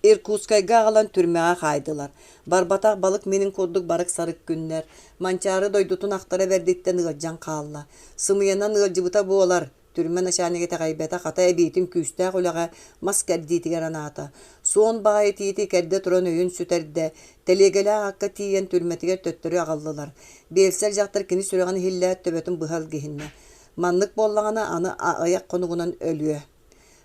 Иркутскайга аҕалан түрмэҕэ хаайдылар. Барбатах балык минин курдук барык-сарык күннэр. Манчаары дойдутун ахтара бэрдиттэн ыалдьан хаалла. Сымыйанан ыалдьыбыта буолар, түрмэ начальнига итэҕэйбэтэ, хата эбиитин күүстээх үлэҕэ мас кэрдиитигэр анаата. Суон баҕайы тиити кэрдэ туран өйүн сүтэрдэ, тэлиэгэлээх акка тиийэн түрмэтигэр төттөрү аҕаллылар. Биэлсэр дьахтар кини сүрэҕин иһиллээт төбөтүн быһа илгиһиннэ. Маннык буоллаҕына аны аҕыйах хонугунан өлүө.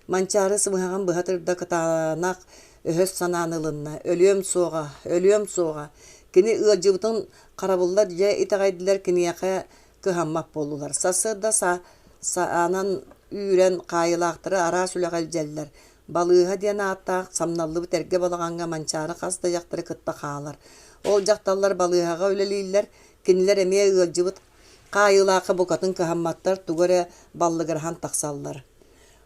Манчаары сымыһаҕын быһа тырда кытаанах өһөс санааны ылынна: «Өлүөм суоҕа, өлүөм суоҕа». Кини ыалдьыбытын харабыллар дьэ итэҕэйдилэр, киниэхэ кыһаммат буоллулар. Сарсыарда саанан үүрэн хаайыылаахтары араас үлэҕэ илдьэллэр. Балыыһа диэн ааттаах самналлыбыт эргэ балаҕаҥҥа Манчаары хас да дьахтары кытта хаалар. Ол дьахталлар балыыһаҕа үлэлииллэр, кинилэр эмиэ ыалдьыбыт хаайыылаахха букатын кыһамматтар, тугу эрэ баллыгыраһан тахсаллар.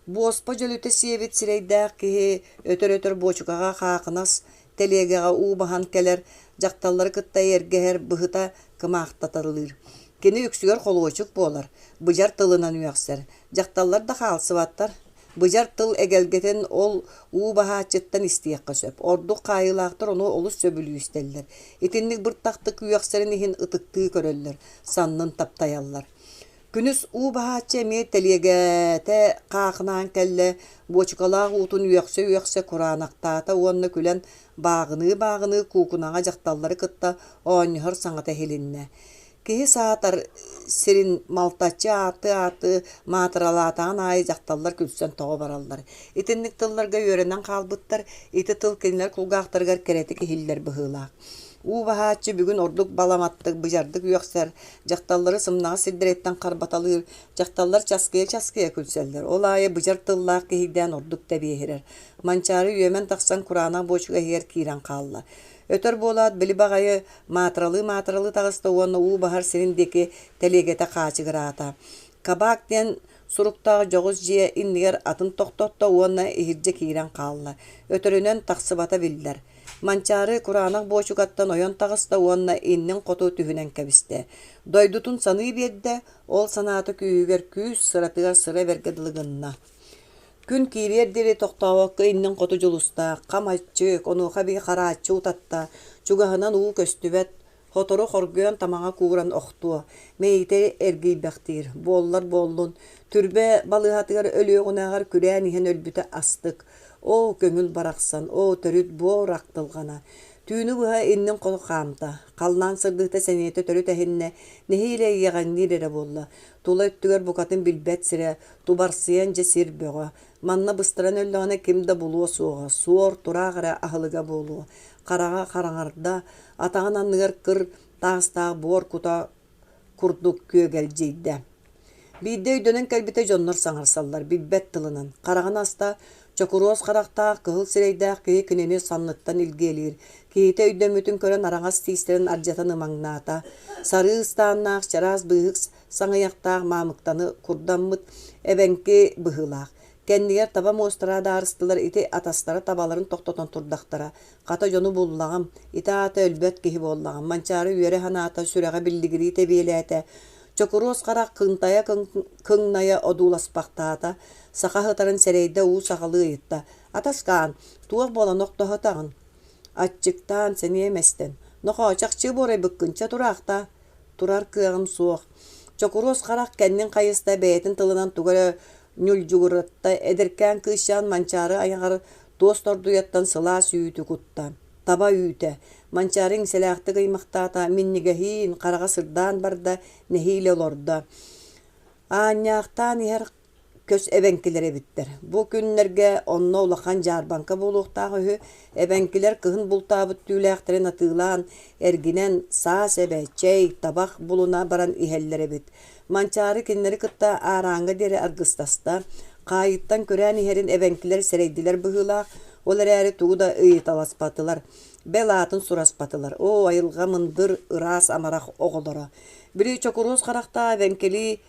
Буоспа дьөлүтэ сиэбит сирэйдээх киһи өтөр-өтөр буочукаҕа хаахынас тэлиэгэҕэ уу баһан кэлэр, дьахталлары кытта эйэргэһэр, быһыта кымаахтаталыыр. Кини үксүгэр холуочук буолар, быдьар тылынан үөхсэр. Дьахталлар да хаалсыбаттар. Быдьар тыл эгэлгэтин ол уу баһааччыттан истиэххэ сөп. Ордук хаайыылаахтар ону олус сөбүлүү истэллэр. Итинник быртахтык үөхсэрин иһин ытыктыы көрөллөр, саннын таптайаллар. Күнүс уу баһааччы эмиэ тэлиэгэтэ хаахынаан кэллэ, буочукалаах уутун үөхсэ-үөхсэ кураанахтаата уонна күлэн бааҕыныы-бааҕыныы куукунаҕа дьахталлары кытта оонньоһор саҥата иһилиннэ. Киһи саатар сирин малтаччы ааттыы-ааттыы маатыралаатаҕын аайы дьахталлар күлсэн тоҕо бараллар. Итинник тылларга үөрэнэн хаалбыттар, ити тыл кинилэр кулгаахтарыгар кэрэтик иһиллэр быһыылаах. Уу баһааччы бүгүн ордук баламаттык, быдьардык үөхсэр, дьахталлары сымнаҕас сирдэриттэн харбаталыыр, дьахталлар часкыйа-часкыйа күлсэллэр. Ол аайы быдьар тыллаах киһийдээн ордук тэбиэһирэр. Манчаары үөмэн тахсан кураанах буочука иһигэр киирэн хаалла. Өтөр буолаат били баҕайы маатыралыы-маатыралыы таҕыста уонна уу баһар сирин диэки тэлиэгэтэ хаачыгыраата. Кабак диэн суруктаах дьоҕус дьиэ иннигэр атын тохтотто уонна иһирдьэ киирэн хаалла. Өтөрүнэн тахсыбата биллэр. Манчаары кураанах буочукаттан ойон таҕыста уонна иннин хоту түһүнэн кэбистэ. Дойдутун саныы биэрдэ, ол санаата күүһүгэр күүс, сыратыгар сыра бэргэ дылы гынна. Күн киириэр диэри тохтообокко иннин хоту дьулуста, хам аччык, онуоха эбии харааччы утатта, чугаһынан уу көстүбэт, Сотору хоргуйан тамаҕа кууран охтуо, мэйиитэ эргийбэхтиир, буоллар буоллун, түрбэ балыыһатыгар өлүөҕүнээҕэр күрээн иһэн өлбүтэ астык. Оо, көҥүл барахсан, оо, төрүт буор ахтылҕана. Түүнү быһа иннин хоту хаамта, халлаан сырдыыта сэниэтэ төрүт эһиннэ, нэһиилэ иэҕэҥниир эрэ буолла. Тула өттүгэр букатын билбэт сирэ, тубарсыйан дьэ сир бөҕө. Манна быстаран өллөҕүнэ ким да булуо суоҕа, суор, тураах эрэ аһылыга буолуо. Хараҕа хараҥарда, атаҕын анныгар кыр таастаах буор кута курдук күөгэлдьийдэ. Биирдэ өйдөнөн кэлбитэ дьоннор саҥарсаллар, билбэт тылынан. Хараҕын аста, чокуруос харахтаах, кыһыл сирэйдээх киһи кинини санныттан илгиэлиир. Киһитэ өйдөммүтүн көрөн араҥас тиистэрин ардьатан ымаҥнаата. Сарыы ыстааннаах, чараас быыһык саҥыйахтаах маамыктаны курдаммыт эбэҥки быһыылаах. Кэннигэр таба муостара адаарыстылар ити атастара табаларын тохтотон турдахтара. Хата дьону буллаҕым, ити аата өлбөт киһи буоллаҕым, Манчаары үөрэ санаата, сүрэҕэ биллигирии тэбиэлээтэ. Чокуруос харах кынтайа кыҥнайа одууласпахтаата, саха сытарын сэрэйдэ уу сахалыы ыйытта: «Атаскаан, туох буолан охтоһотаҕын?» Аччыктаан, сэниэм эстэн: «Нохоо, чахчы буорайбыккын, чэ тураахтаа» Турар кыаҕым суох. Чокуруос харах кэннин хайыста бэйэтин тылынан тугу эрэ ньулдьугуратта, эдэркээн кыысчаан Манчаары айаҕар туос тордуйаттан сылаас үүтү кутта. Таба үүтэ. Манчаары иҥсэлээхтик ыймахтаата, минньигэһиин, хараҕа сырдаан барда, нэһиилэ олордо. Аанньаахтаан иһэр көс эбэҥкилэр эбиттэр. Бу күннэргэ онно улахан дьаарбаҥка буолуохтаах үһү. Эбэҥкилэр кыһын бултаабыт түүлээхтэрин атыылаан, эргинэн, саас эбэ, чэй, табах булуна баран иһэллэр эбит. Манчаары кинилэри кытта аарааҥҥа диэри аргыстаста. Хаайыттан күрээн иһэрин эбэҥкилэр сэрэйдилэр быһыылаах, ол эрээри тугу да ыйыталаспатылар, бэл аатын сураспатылар. Оо, айылҕа мындыр, ыраас амарах оҕолоро. Били чокуруос харахтаах эбэҥкилии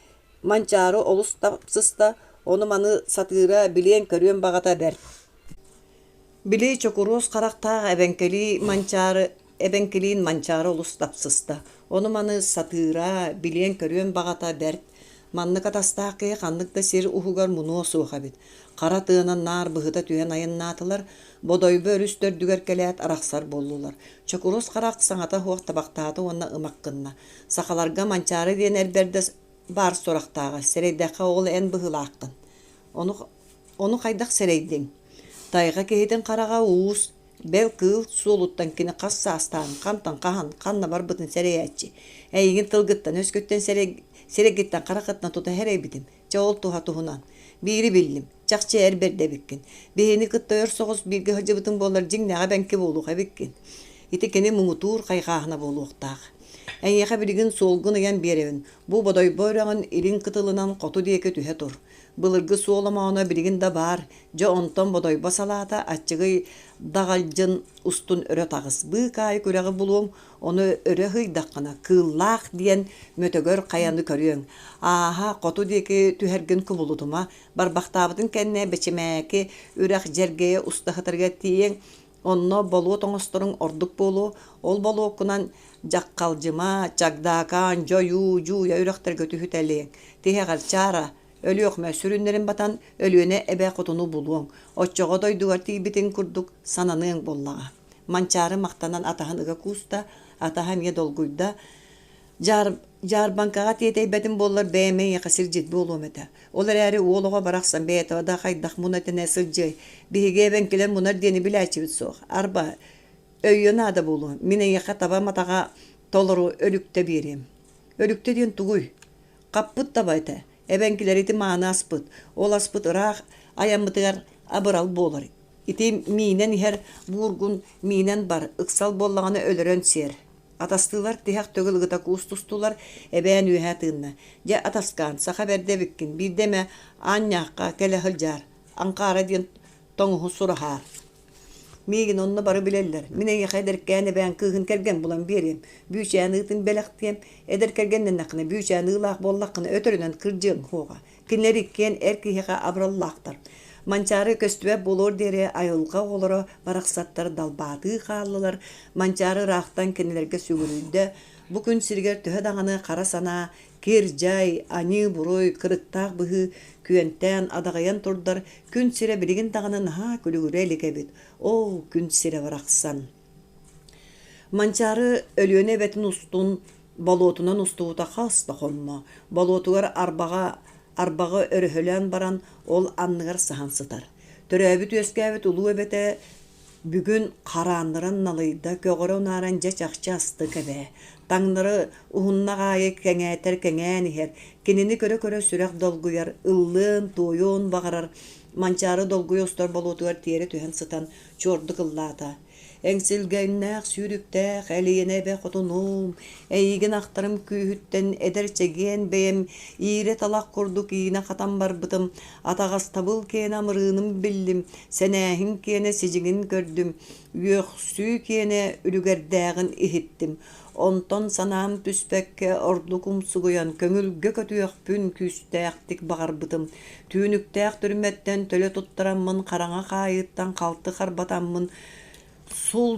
Манчаары олус сыста, ону-маны сатыыра, билиэн-көрүөн баҕата бэрт. Били чокуруос харахтаах эбэҥкэлии Манчаары эбэҥкилиин Манчаары олус тапсыста, ону-маны сатыыра, билиэн-көрүөн баҕата бэрт. Маннык атастаах киһи ханнык да сир уһугар мунуо суох эбит. Хара тыанан наар быһыта түһэн айаннаатылар, Бодойбо өрүс төрдүгэр кэлээт арахсар буоллулар. Чокуруос харах саҥата суох табахтаата уонна ымах гынна. Сахаларга Манчаары диэн эр бэрдэ баар сурахтааҕа, сэрэйдэххэ ол эн быһыылааххын. Ону, ону хайдах сэрэйдиҥ? Тайҕа киһитин хараҕа уус, бэл кыыл суолуттан кини хас саастааҕын, хантан хаһан, ханна барбытын сэрэйээччи. Эйигин тылгыттан-өскүттэн сэрэй, сирэйгиттэн хараххыттан тута сэрэйбитим. Чэ ол туһа туһунан. Биири биллим, чахчы эр бэрдэ эбиккин. Биһини кытта өр соҕус бииргэ сылдьыбытыҥ буоллар дьиҥнээҕэ эбэҥки буолуох эбиккин. Ити кини муҥутуур хайҕааһына буолуохтаах. Эйиэхэ билигин суолгун ыйан биэрэбин. Бу Бодойбо үрэҕин илин кытылынан хоту диэки түһэ тур. Былыргы суол омооно билигин да баар. Дьэ онтон Бодойбо салаата аччыгый даҕалдьын устун өрө таҕыс. Быыкаайык үрэҕи булуоҥ, ону өрө ыһыйдаххына, Кыыллаах диэн мөтөгөр хайаны көрүөҥ. Ааһа хоту диэки түһэргин кубулутума. Барбахтаабытын кэннэ Бэчимээки үрэх дьэргэйэ уста сытарыгар тиийэҥ, Онно болуот оҥосторуҥ ордук буолуо, ол болуоккунан Дьаххалдьыма, Чагдаакаан, Дьойуу, Дьууйа үрэхтэргэ түһүтэлиэҥ. Тиһэҕэр Чаара, Өлүөхүмэ сүрүннэрин батан Өлүөнэ эбэ хотуну булуоҥ, оччоҕо дойдугар тиийбитиҥ курдук сананыаҥ буоллаҕа. Манчаары махтанан атаһын ыга кууста, атаһа эмиэ долгуйда, Дьаар, дьаарбаҥкаҕа тиэтэйбэтим буоллар бэйэм эйиэхэ сирдьит буолуом этэ. Ол эрээри уол оҕо барахсан бэйэтэ да хайдах муна-тэнэ сылдьыай, биһиги эбэҥкилэр мунар диэни билээччибит суох. Арба, өйүө наада буолуо, мин эйиэхэ таба матаҕа толору өлүктэ биэриэм. Өлүктэ диэн тугуй? Хаппыт таба этэ. Эбэҥкилэр ити мааны аспыт. Ол аспыт ыраах айаммытыгар абырал буолар. Ити миинэн иһэр буургун миинэн бар, ыксал буоллаҕына өлөрөн сиэр. Атастыылар тиһэх төгүл ыгыта куустустулар, эбээн үөһэ тыынна: «Дьэ, атаскаан, саха бэрдэ эбиккин, биирдэ эмэ аанньаахха кэлэ сылдьаар, Аҥхаара диэн тоҥуһу сураһаар. Миигин онно бары билэллэр, мин эйиэхэ эдэркээн эбээн кыыһын кэргэн булан биэриэм, бүүчээн ыытын бэлэхтиэм, эдэр кэргэннэннэххинэ бүүчээн ыылаах буоллаххына өтөрүнэн кырдьыаҥ суоҕа. Кинилэр иккиэн эр киһиэхэ абыраллаахтар. Манчаары көстүбэт буолуор диэри айылҕа оҕолоро барахсаттар далбаатыы хааллылар, Манчаары ыраахтан кинилэргэ сүгүрүйдэ. Бу күн сиригэр төһө даҕаны хара санаа, кир-дьай, аньыы-буруй, кырыктаах быһыы күөнтээн, адаҕыйан турдар, күн сирэ билигин даҕаны наһаа күлүгүрэ илик эбит. Оо, күн сирэ барахсан! Манчаары Өлүөнэ эбэтин устун болуотунан устубута хас да хонно. Болуотугар арбаҕа арбаҕы өрөһөлөөн баран, ол анныгар саһан сытар. Төрөөбүт-үөскээбит улуу эбэтэ бүгүн хараанныран налыйда, көҕөрө унааран дьэ чахчы астык эбээ. Таҥнары уһуннах аайы кэҥээтэр кэҥээн иһэр, кинини көрө-көрө сүрэх долгуйар, ыллыан-туойуон баҕарар Манчаары долгуйа устар болуотугар тиэрэ түһэн сытан чуордук ыллаата. Эҥсилгэннээх сүүрүктээх Элиэнэ эбэ хотунуум, эйигин ахтарым күүһүттэн эдэр чэгиэн бэйэм иирэ талах курдук иинэ хатан барбытым, атаҕастабыл киэнэ амырыыным биллим, сэнээһин киэнэ сидьиҥин көрдүм, үөхсүү киэнэ үлүгэрдээҕин иһиттим. Онтон санаам түспэккэ ордук умсугуйан көҥүлгэ көтүөхпүн күүстээхтик баҕарбытым. Түүнүктээх түрмэттэн төлө туттараммын хараҥа хаайыыттан халты харбатаммын сул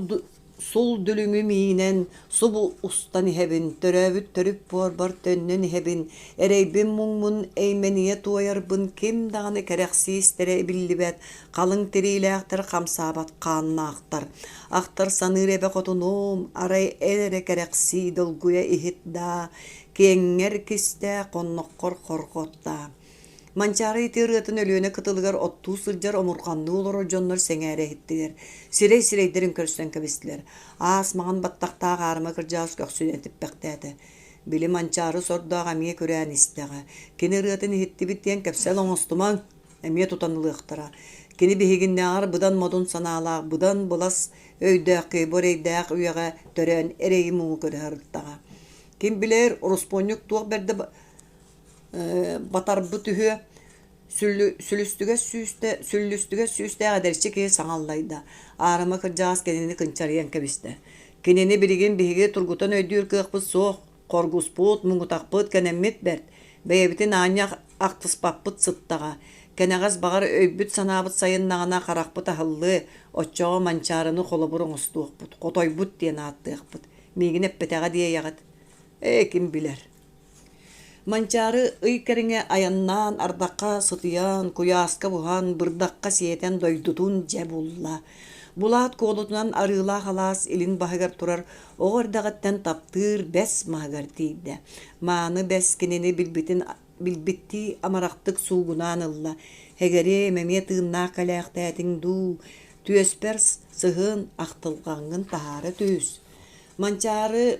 сул дүлүҥү миинэн субу устан иһэбин, төрөөбүт төрүт буорбар төннөн иһэбин, эрэйбин-муҥмун эймэнийэ туойарбын ким даҕаны кэрэхсии истэрэ биллибэт, халыҥ тириилээхтэр хамсаабат хааннаахтар. Ахтар саныыр эбэ хотунуум, арай эн эрэ кэрэхсии долгуйа иһит даа, киэҥҥэр кистээ, хонноххор хорҕот даа. Манчаары ити ырыатын Өлүөнэ кытылыгар оттуу сылдьар омурҕанныы олорор дьоннор сэҥээрэ иһиттилэр, сирэй-сирэйдэрин көрсөн кэбистилэр. Аас маҥан баттахтаах аарыма кырдьаҕас көхсүн этиппэхтээтэ. Били Манчаары сордоох эмиэ күрээн истэҕэ. Кини ырыатын иһиттибит диэн кэпсэл оҥостумаҥ, эмиэ тутан ылыахтара. Кини биһигиннээҕэр быдан модун санаалаах, быдан былас өйдөөх киһи бу эрэйдээх үйэҕэ төрөөн эрэйи-муҥу көрө сырыттаҕа. Ким билэр, ороспуонньук туох бэрдэ батарбыт үһүө сүлүстүгэс сүүстэ сүллүстүгэс сүүстээх эдэрчи киһи саҥа аллайда, аарыма кырдьаҕас кинини кынчарыйан кэбистэ. Кинини билигин биһиги тургутан өйдүүр кыахпыт суох, хоргуспут, муҥутахпыт, кэнэммит бэрт, бэйэбитин аанньа ахтыспаппыт сыттаҕа. Кэнэҕэс баҕар өйбүт-санаабыт сайыннаҕына харахпыт аһыллыа, оччоҕо Манчаарыны холобур оҥостуохпут, хотойбут диэн ааттыахпыт. Миигин эппэтэҕэ диэйэҕит. Ээ, ким билэр. Манчаары ый кэриҥэ айаннаан, ардахха сытыйан, куйааска буһан, бырдахха сиэтэн дойдутун дьэ булла. Булаат куолутунан Арыылаах алаас илин баһыгар турар оҕо эрдэҕиттэн таптыыр бэс маһыгар тиийдэ. Мааны бэс кинини билбитин билбиттии амарахтык суугунаан ылла: «Эгэриэм, эмиэ тыыннаах кэлээхтээтиҥ дуу, түөспэр сыһын, ахтылҕаҥҥын таһаара түс». Манчаары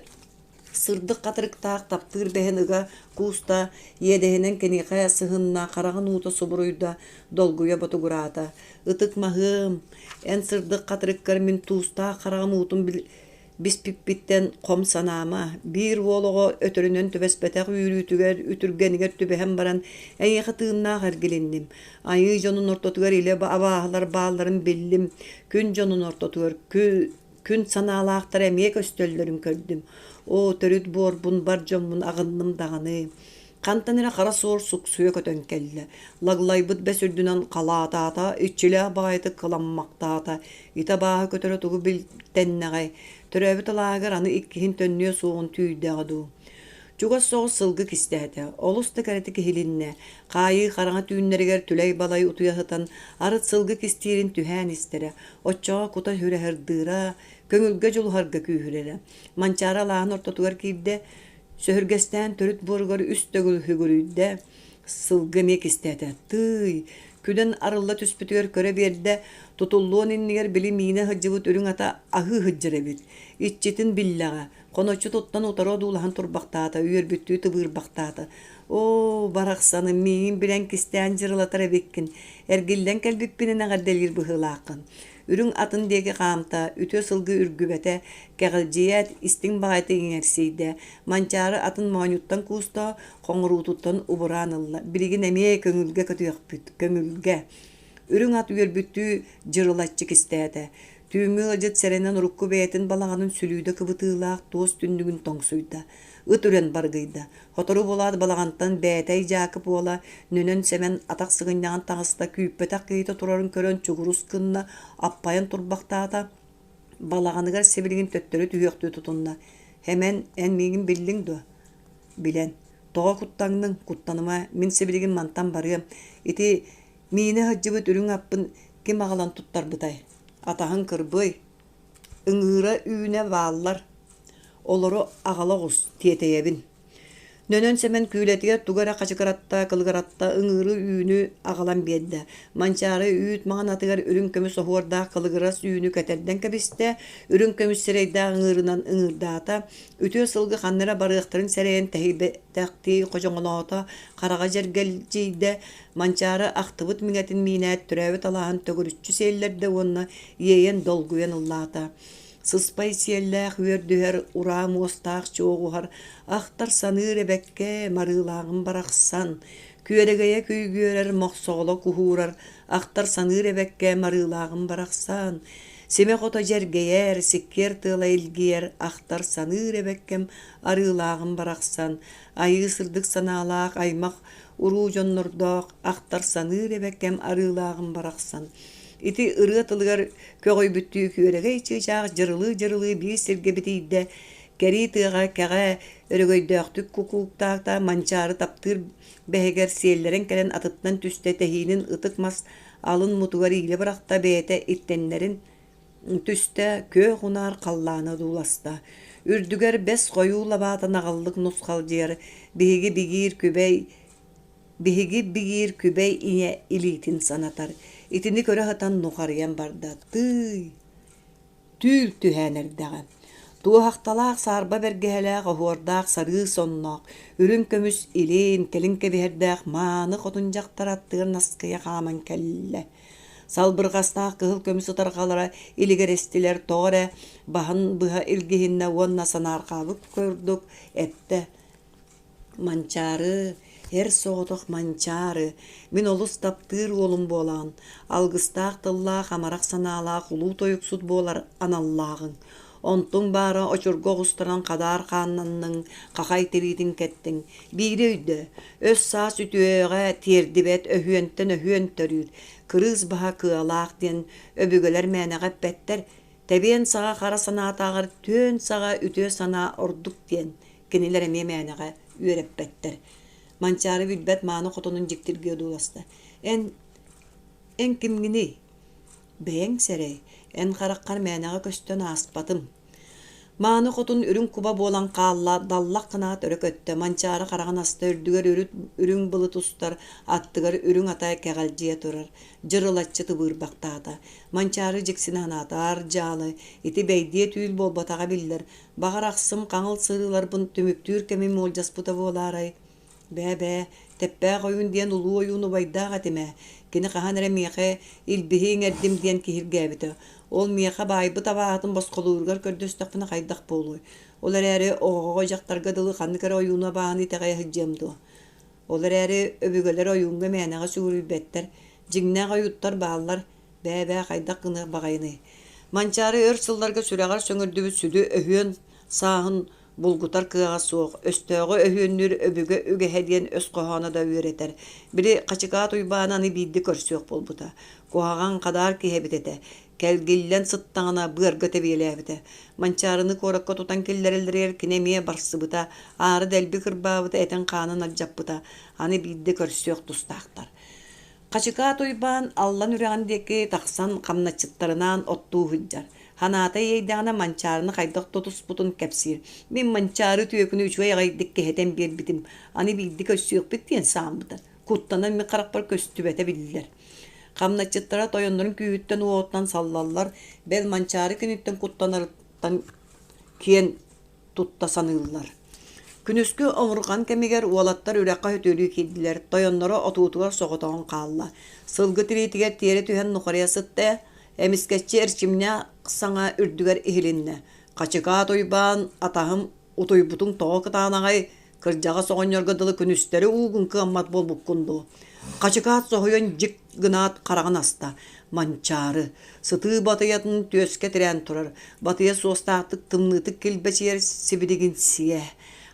Сырдык хатырыктаах таптыыр бэһин ыга кууста, иэдэһинэн киниэхэ сыһынна, хараҕын уута субуруйда, долгуйа ботугураата: «Ытык маһыам, эн сырдык хатырыккар мин туустаах хараҕым уутун биспиппиттэн хом санаама, биир уол оҕо өтөрүнэн түбэспэтэх үүрүүтүгэр, үтүргэнигэр түбэһэн баран, эйиэхэ тыыннаах эргилинним. Айыы дьонун ортотугар илэ абааһылар баалларын биллим, күн дьонун ортотугар күн санаалаахтар эмиэ көстөллөрүн көрдүм. Оо, төрүт буорбун, бар дьоммун аҕынным даҕаны. Хантан эрэ хара суор суксуйа көтөн кэллэ. Лаглайбыт бэс үрдүнэн халаатаата, иччилээх баҕайытык кыламмахтаата. Ити абааһы көтөрө тугу билтэннэҕэй? Төрөөбүт алааһыгар аны иккиһин төннүө суоҕун түүйдэҕэ дуу? Чугас соҕус сылгы кистээтэ, олус да кэрэтик иһилиннэ. Хаайыы хараҥа түүннэригэр түлэй-балай утуйа сытан, арыт сылгы кистиирин түһээн истэрэ, оччоҕо кута сүрэһырдыыра, көҥүлгэ дьулуһарга күүһүрэрэ. Манчаары алааһын ортотугар киирдэ, сөһүргэстээн төрүт буоругар үс төгүл сүгүрүйдэ, сылгы эмиэ кистээтэ. Тыый, күлэн арылла түспүтүгэр көрө биэрдэ, тутуллуон иннигэр били миинэ сылдьыбыт үрүҥ ата аһыы сылдьар эбит. Иччитин биллэҕэ, Хоноччу туттан утары одуулаһан турбахтаата, үөрбүттүү тыбыырбахтаата. Оо, барахсаным, миигин билэн кистээн дьырылатар эбиккин, эргиллэн кэлбиппинэн эҕэрдэлиир быһыылааххын. Үрүҥ атын диэки хаамта, үтүө сылгы үргүбэтэ, кэҕилдьийээт, истиҥ баҕайытык иҥэрсийдэ. Манчаары атын моонньуттан кууста, хоҥоруутуттан убураан ылла. Билигин эмиэ көҥүлгэ көтүөхпүт, көҥүлгэ. Үрүҥ ат үөрбүттүү дьырылаччы кистээтэ. Түүҥҥү ыалдьыт сэрэнэн урукку бэйэтин балаҕанын сүлүүдэ кыбытыылаах туос түннүгүн тоҥсуйда, ыт үрэн баргыйда. Сотору буолаат балаҕантан Бээтэй Дьаакып уола Нөнөн Сэмэн атах сыгынньаҕын таҕыста, күүппэтэх киһитэ турарын көрөн чугурус гынна, аппайан турбахтаата, балаҕаныгар сибилигин төттөрү түһүөхтүү тутунна. Сэмэн, эн миигин биллиҥ дуо? Билэн. Тоҕо куттаҥныҥ? Куттаныма, мин сибилигин мантан барыам. Ити миинэ сылдьыбыт үрүҥ аппын ким аҕалан туттарбытай? Атаһыҥ кырбый, ыҥыыра үүнэ бааллар. Олору аҕала оҕус, тиэтэйэбин. Нөнөн Сэмэн күүлэтигэр тугу эрэ хачыгыратта, кылыгыратта, ыҥыыры үүнү аҕалан биэрдэ. Манчаары үүт маҥан атыгар үрүҥ көмүс оһуордаах кылыгырас үүнү кэтэрдэн кэбистэ, үрүҥ көмүс сирэйдээх ыҥыырынан ыҥыырдаата, үтүө сылгы ханна эрэ барыахтарын сэрэйэн тэһийбэтэхтии ходьоҥолоото, хараҕа дьэргэлдьийдэ, Манчаары ахтыбыт миҥэтин миинээт төрөөбүт алааһын төгүрүччү сиэллэрдэ уонна иэйэн долгуйан ыллаата. Сыспай сиэллээх үөрдүһэр, ураа муостаах чуоҕуһар, ахтар-саныыр эбэккэ Марыылааҕым барахсан, күөрэгэйэ күйгүөрэр, мохсоҕоло куһуурар, ахтар-саныыр эбэккэ Марыылааҕым барахсан, симэх ото дьэргэйэр, сиккиэр тыала илгийэр, ахтар-саныыр эбэккэм Арыылааҕым барахсан, айыы сырдык санаалаах аймах уруу дьоннордоох, ахтар-саныыр эбэккэм Арыылааҕым барахсан. Ити ырыа тылыгар көҕүйбүттүү күөрэгэй чыычаах дьырылыы-дьырылыы биир сиргэ битийдэ, кэрии тыаҕа кэҕэ өрөгөйдөөхтүк кукууктаата, Манчаары таптыыр бэһигэр сиэллэрэн кэлэн атыттан түстэ, тэһиинин ытык мас алын мутугар иилэ бырахта, бэйэтэ иттэннэрин түстэ, күөх унаар халлааны одууласта. Үрдүгэр бэс хойуу лабаата наҕыллык нусхалдьыйар, биһиги бигиир күбэй Биһиги бигиир күбэй ийэ илиитин санатар, итини көрө сытан нухарыйан барда: «Тыый, түүл түһээн эрдэҕэ. Туоһахталаах саарба бэргэһэлээх, оһуордаах сарыы сонноох, үрүҥ көмүс илин, кэлин кэбиһэрдээх мааны хотун дьахтар аттыгар наскыйа хааман кэллэ. Салбырҕастаах кыһыл көмүс ытарҕалара илигэрэстилэр, тоҕо эрэ баһын быһа илгиһиннэ уонна санаарҕаабыт курдук эттэ: Манчаары, эр соҕотох Манчаары, мин олус таптыыр уолум буолаҕын, алгыстаах тыллаах, амарах санаалаах улуу тойуксут буолар аналлааҕыҥ. Онтуҥ баара очурга оҕустаран хадаар хааннанныҥ, хахай тириитин кэттиҥ. Биири өйдөө, өс-саас үтүөҕэ тиэрдибэт, өһүөнтэн өһүөн төрүүр, кырыыс баһа кыалаах диэн өбүгэлэр мээнэҕэ эппэттэр. Тэбиэн саҕа хара санаатааҕар түөн саҕа үтүө санаа ордук диэн Кинилэр эмиэ мээнэҕэ үөрэппэттэр. Манчаары билбэт мааны хотонун дьиктиргии одууласта. Эн, эн кимҥиний? Бэйэҥ сэрэй, эн хараххар мээнэҕэ көстөн ааспатым. Мааны хотун үрүҥ куба буолан хаалла, даллах гынаат өрө көттө, Манчаары хараҕын аста үрдүгэр үрүт үрүҥ былыт устар, аттыгар үрүҥ ата кэҕэлдьийэ турар, дьырылаччы тыбыырбахтаата. Манчаары дьиксинэ санаата, аар дьаалы, ити бэйдиэ түүл буолбатаҕа биллэр, Баҕар ахсым хаҥыл сырыыларбын түмүктүүр кэмим уолдьаспыта буолаарай? Бээ-бээ, Тэппээх ойуун диэн улуу ойуун убайдаах этим ээ. Кини хаһан эрэ миэхэ илбиһи иҥэрдим диэн киһиргээбитэ. Ол миэхэ баайбыт абааһытын босхолууругар көрдөстөхпүнэ хайдах буолуой? Ол эрээри оҕоҕо дьахтарга дылы ханнык эрэ ойууну абааһыны итэҕэйэ сылдьыам дуо? Ол эрээри өбүгэлэр ойууҥҥа мээнэҕэ сүгүрүйбэттэр. Дьиҥнээх ойууттар бааллар, Бээ-бээ хайдах гыныах баҕайыный? Манчаары өр сылларга сүрэҕэр сөҥүрдүбүт сүдү өһүөн сааһын булгутар кыаҕа суох, өстөөҕү өһүөннүүр өбүгэ үгэһэ диэн өс хоһооно да үөрэтэр. Били Хачыкаат Уйбааны аны биирдэ көрсүөх буолбута. Куһаҕан хадаар киһи эбит этэ. Кэлгиллэн сыттаҕына быарга тэбиэлээбитэ. Манчаарыны куоракка тутан киллэрэллэригэр кини эмиэ барсыбыта, аара дэлби кырбаабыта, этин-хаанын алдьаппыта. Аны биирдэ көрсүөх тустаахтар. Хачыкаат Уйбаан Аллан үрэҕин диэки тахсан хамначчыттарынаан оттуу сылдьар. Ханаата иэйдэҕинэ Манчаарыны хайдах тутуспутун кэпсиир. Мин Манчаары түөкүнү үчүгэй аҕайдык кэһэтэн биэрбитим, аны биирдэ көрсүөхпүт диэн сааммыта. Куттанан мин харахпар көстүбэтэ биллэр. Хамначчыттара тойоннорун күүһүттэн-уоҕуттан саллаллар, бэл Манчаары киниттэн куттанарыттан киэн тутта саныыллар. Күнүскү омурҕан кэмигэр уолаттар үрэххэ сөтүөлүү киирдилэр, тойонноро отуутугар соҕотоҕун хаалла. Сылгы тириитигэр тиэрэ түһэн нухарыйа сытта, эмискэччи эрчимнээх саҥа үрдүгэр иһилиннэ: «Хачыкаат Уйбаан, атаһым, утуйбутуҥ тоҕо кытаанаҕай, Кырдьаҕас оҕонньорго дылы күнүстэри уугун кыаммат буолбуккун дуу? Хачыкаат соһуйан дьик гынаат хараҕын аста. Манчаары. Сытыы батыйатын түөскэ тирээн турар. Батыйа суостаахтык тымныытык килбэчийэр сибилигин сиэ.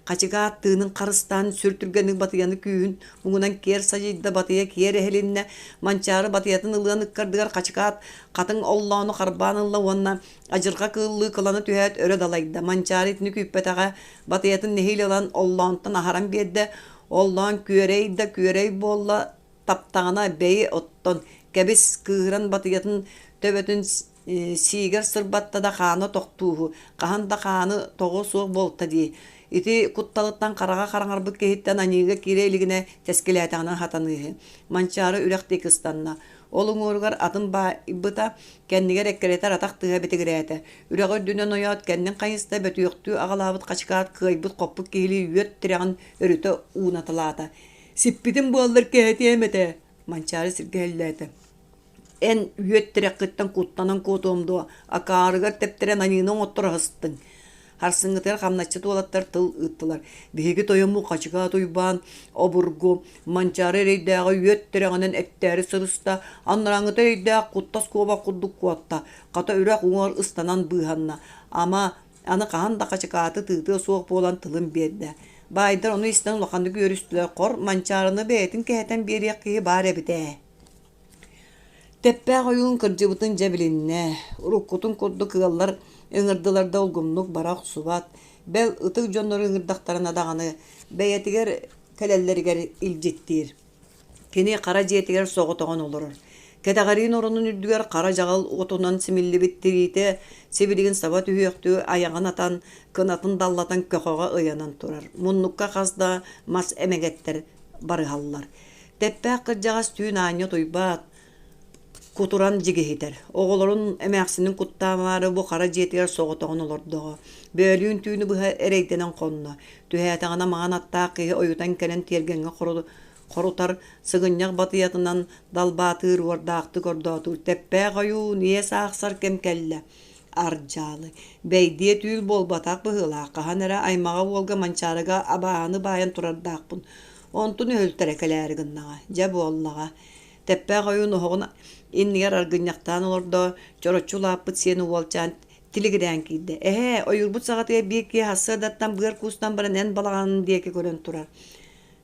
Хачыгаат тыынын харыстаан сүр түргэнник батыйаны күүһүн муҥунан киэр садьыйда, батыйа киэр эһилиннэ. Манчаары батыйатын ылыан ыккардыгар Хачыкаат хатыҥ оллоону харбаан ылла уонна адьырҕа кыыллыы кылана түһээт өрө далайда. Манчаары итини күүппэтэҕэ, батыйатын нэһиилэ ылан оллоонтон аһаран биэрдэ. Оллоон күөрэй да күөрэй буолла, таптаҕына бэйи оттон, кэбис, кыыһыран батыйатын төбөтүн сиигэр сырбатта да хаана тохтууһу, хаһан да хааны тоҕо суох буолта дии. Ити кутталыттан хараҕа хараҥарбыт киһиттэн аньыыга киирэ илигинэ тэскилээтэҕинэ хатаныыһы. Манчаары үрэх диэки ыстанна. Ол уҥуоругар атын баайбыта, кэннигэр эккирэтэр атах тыаһа битигирээтэ. Үрэҕи үрдүнэн ойоот, кэннин хайыста, бөтүөхтүү аҕалаабыт хачыкаат кыайбыт-хоппут киһилии үөт тирэҕин өрүтэ уунаталаата. Сиппитим буоллар кэһэтиэм этэ, Манчаары сиргэ иһиллээтэ. Эн үөт тирэххиттэн куттанан куотуом дуо, акаарыгар тэптэрэн аньыыны оҥотторо сыстыҥ. Харсыҥҥытыгар хамначчыт уолаттар тыл ыыттылар. Биһиги тойоммут Хачыкаат Уйбаан обургу Манчаары эрэйдээҕи үөт тирэҕинэн эттээри сырыста, анарааҥҥыта эрэйдээх куттас куобах курдук куотта, хата үрэх уҥуор ыстанан быыһанна. Ама, аны хаһан да Хачыкааты тыытыа суох буолан тылын биэрдэ. Баайдар ону истэн улаханнык үөрүстүлэр, хор, Манчаарыны бэйэтин кэһэтэн биэриэх киһи баар эбит ээ. Тэппээх ойуун кырдьыбытын дьэ билиннэ, уруккутун курдук ыаллар ыҥырдылар да улгумнук бара охсубат, бэл ытык дьоннору ыҥырдахтарына даҕаны бэйэтигэр кэлэллэригэр илдьиттиир. Кини хара дьиэтигэр соҕотоҕун олорор. Кэтэҕэриин оронун үрдүгэр хара дьаҕыл отунан симиллибит тириитэ сибилигин саба түһүөхтүү айаҕын атан, кынатын даллатан көхөҕө ыйанан турар. Муннукка хас да мас эмэгэттэр барыһаллар. Тэппээх кырдьаҕас түүн аанньа утуйбат, кутуран дьигиһитэр. Оҕолорун эмээхсинин куттаамаары бу хара дьиэтигэр соҕотоҕун олордоҕо. Бөөлүүн түүнү быһа эрэйдэнэн хонно. Түһээтэҕинэ маҥан аттаах киһи ойутан кэлэн тиэргэҥҥэ хорутар, сыгынньах батыйатынан далбаатыыр уордаахтык ордоотуур. Тэппээх ойуун иэс аахсар кэм кэллэ. Ардьаалы, бэйдиэ түүл буолбатах быһыылаах, хаһан эрэ аймаҕа уолга Манчаарыга абааһыны баайан турардаахпын. Онтун өһүлтэрэ кэлээри гыннаҕа, дьэ буоллаҕа. Тэппээх ойуун оһоҕун иннигэр аргынньахтаан олордо, чороччу улааппыт сиэн уолчаан тилигирээн киирдэ. Эһээ, ойуурбут саҕатыгар биир киһи сарсыардаттан быар куустан баран эн балаҕанын диэки көрөн турар.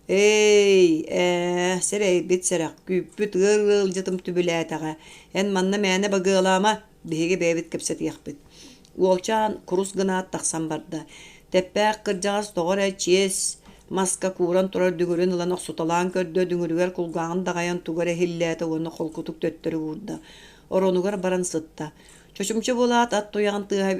Ээй, ээ, сэрэйбит сэрэх, күүппүт ыар ыалдьытым түбүлээтэҕэ. Эн манна мээнэ багыалаама, биһиги бэйэбит кэпсэтиэхпит. Уолчаан курус гынаат тахсан барда. Тэппээх кырдьаҕас тоҕо эрэ чиэс маска кууран турар дүҥүрүн ылан охсуталаан көрдө, дүҥүрүгэр кулгааҕын даҕайан тугу эрэ иһиллээтэ уонна холкутук төттөрү уурда. Оронугар баран сытта. Чочумча буолаат ат туйаҕын тыаһа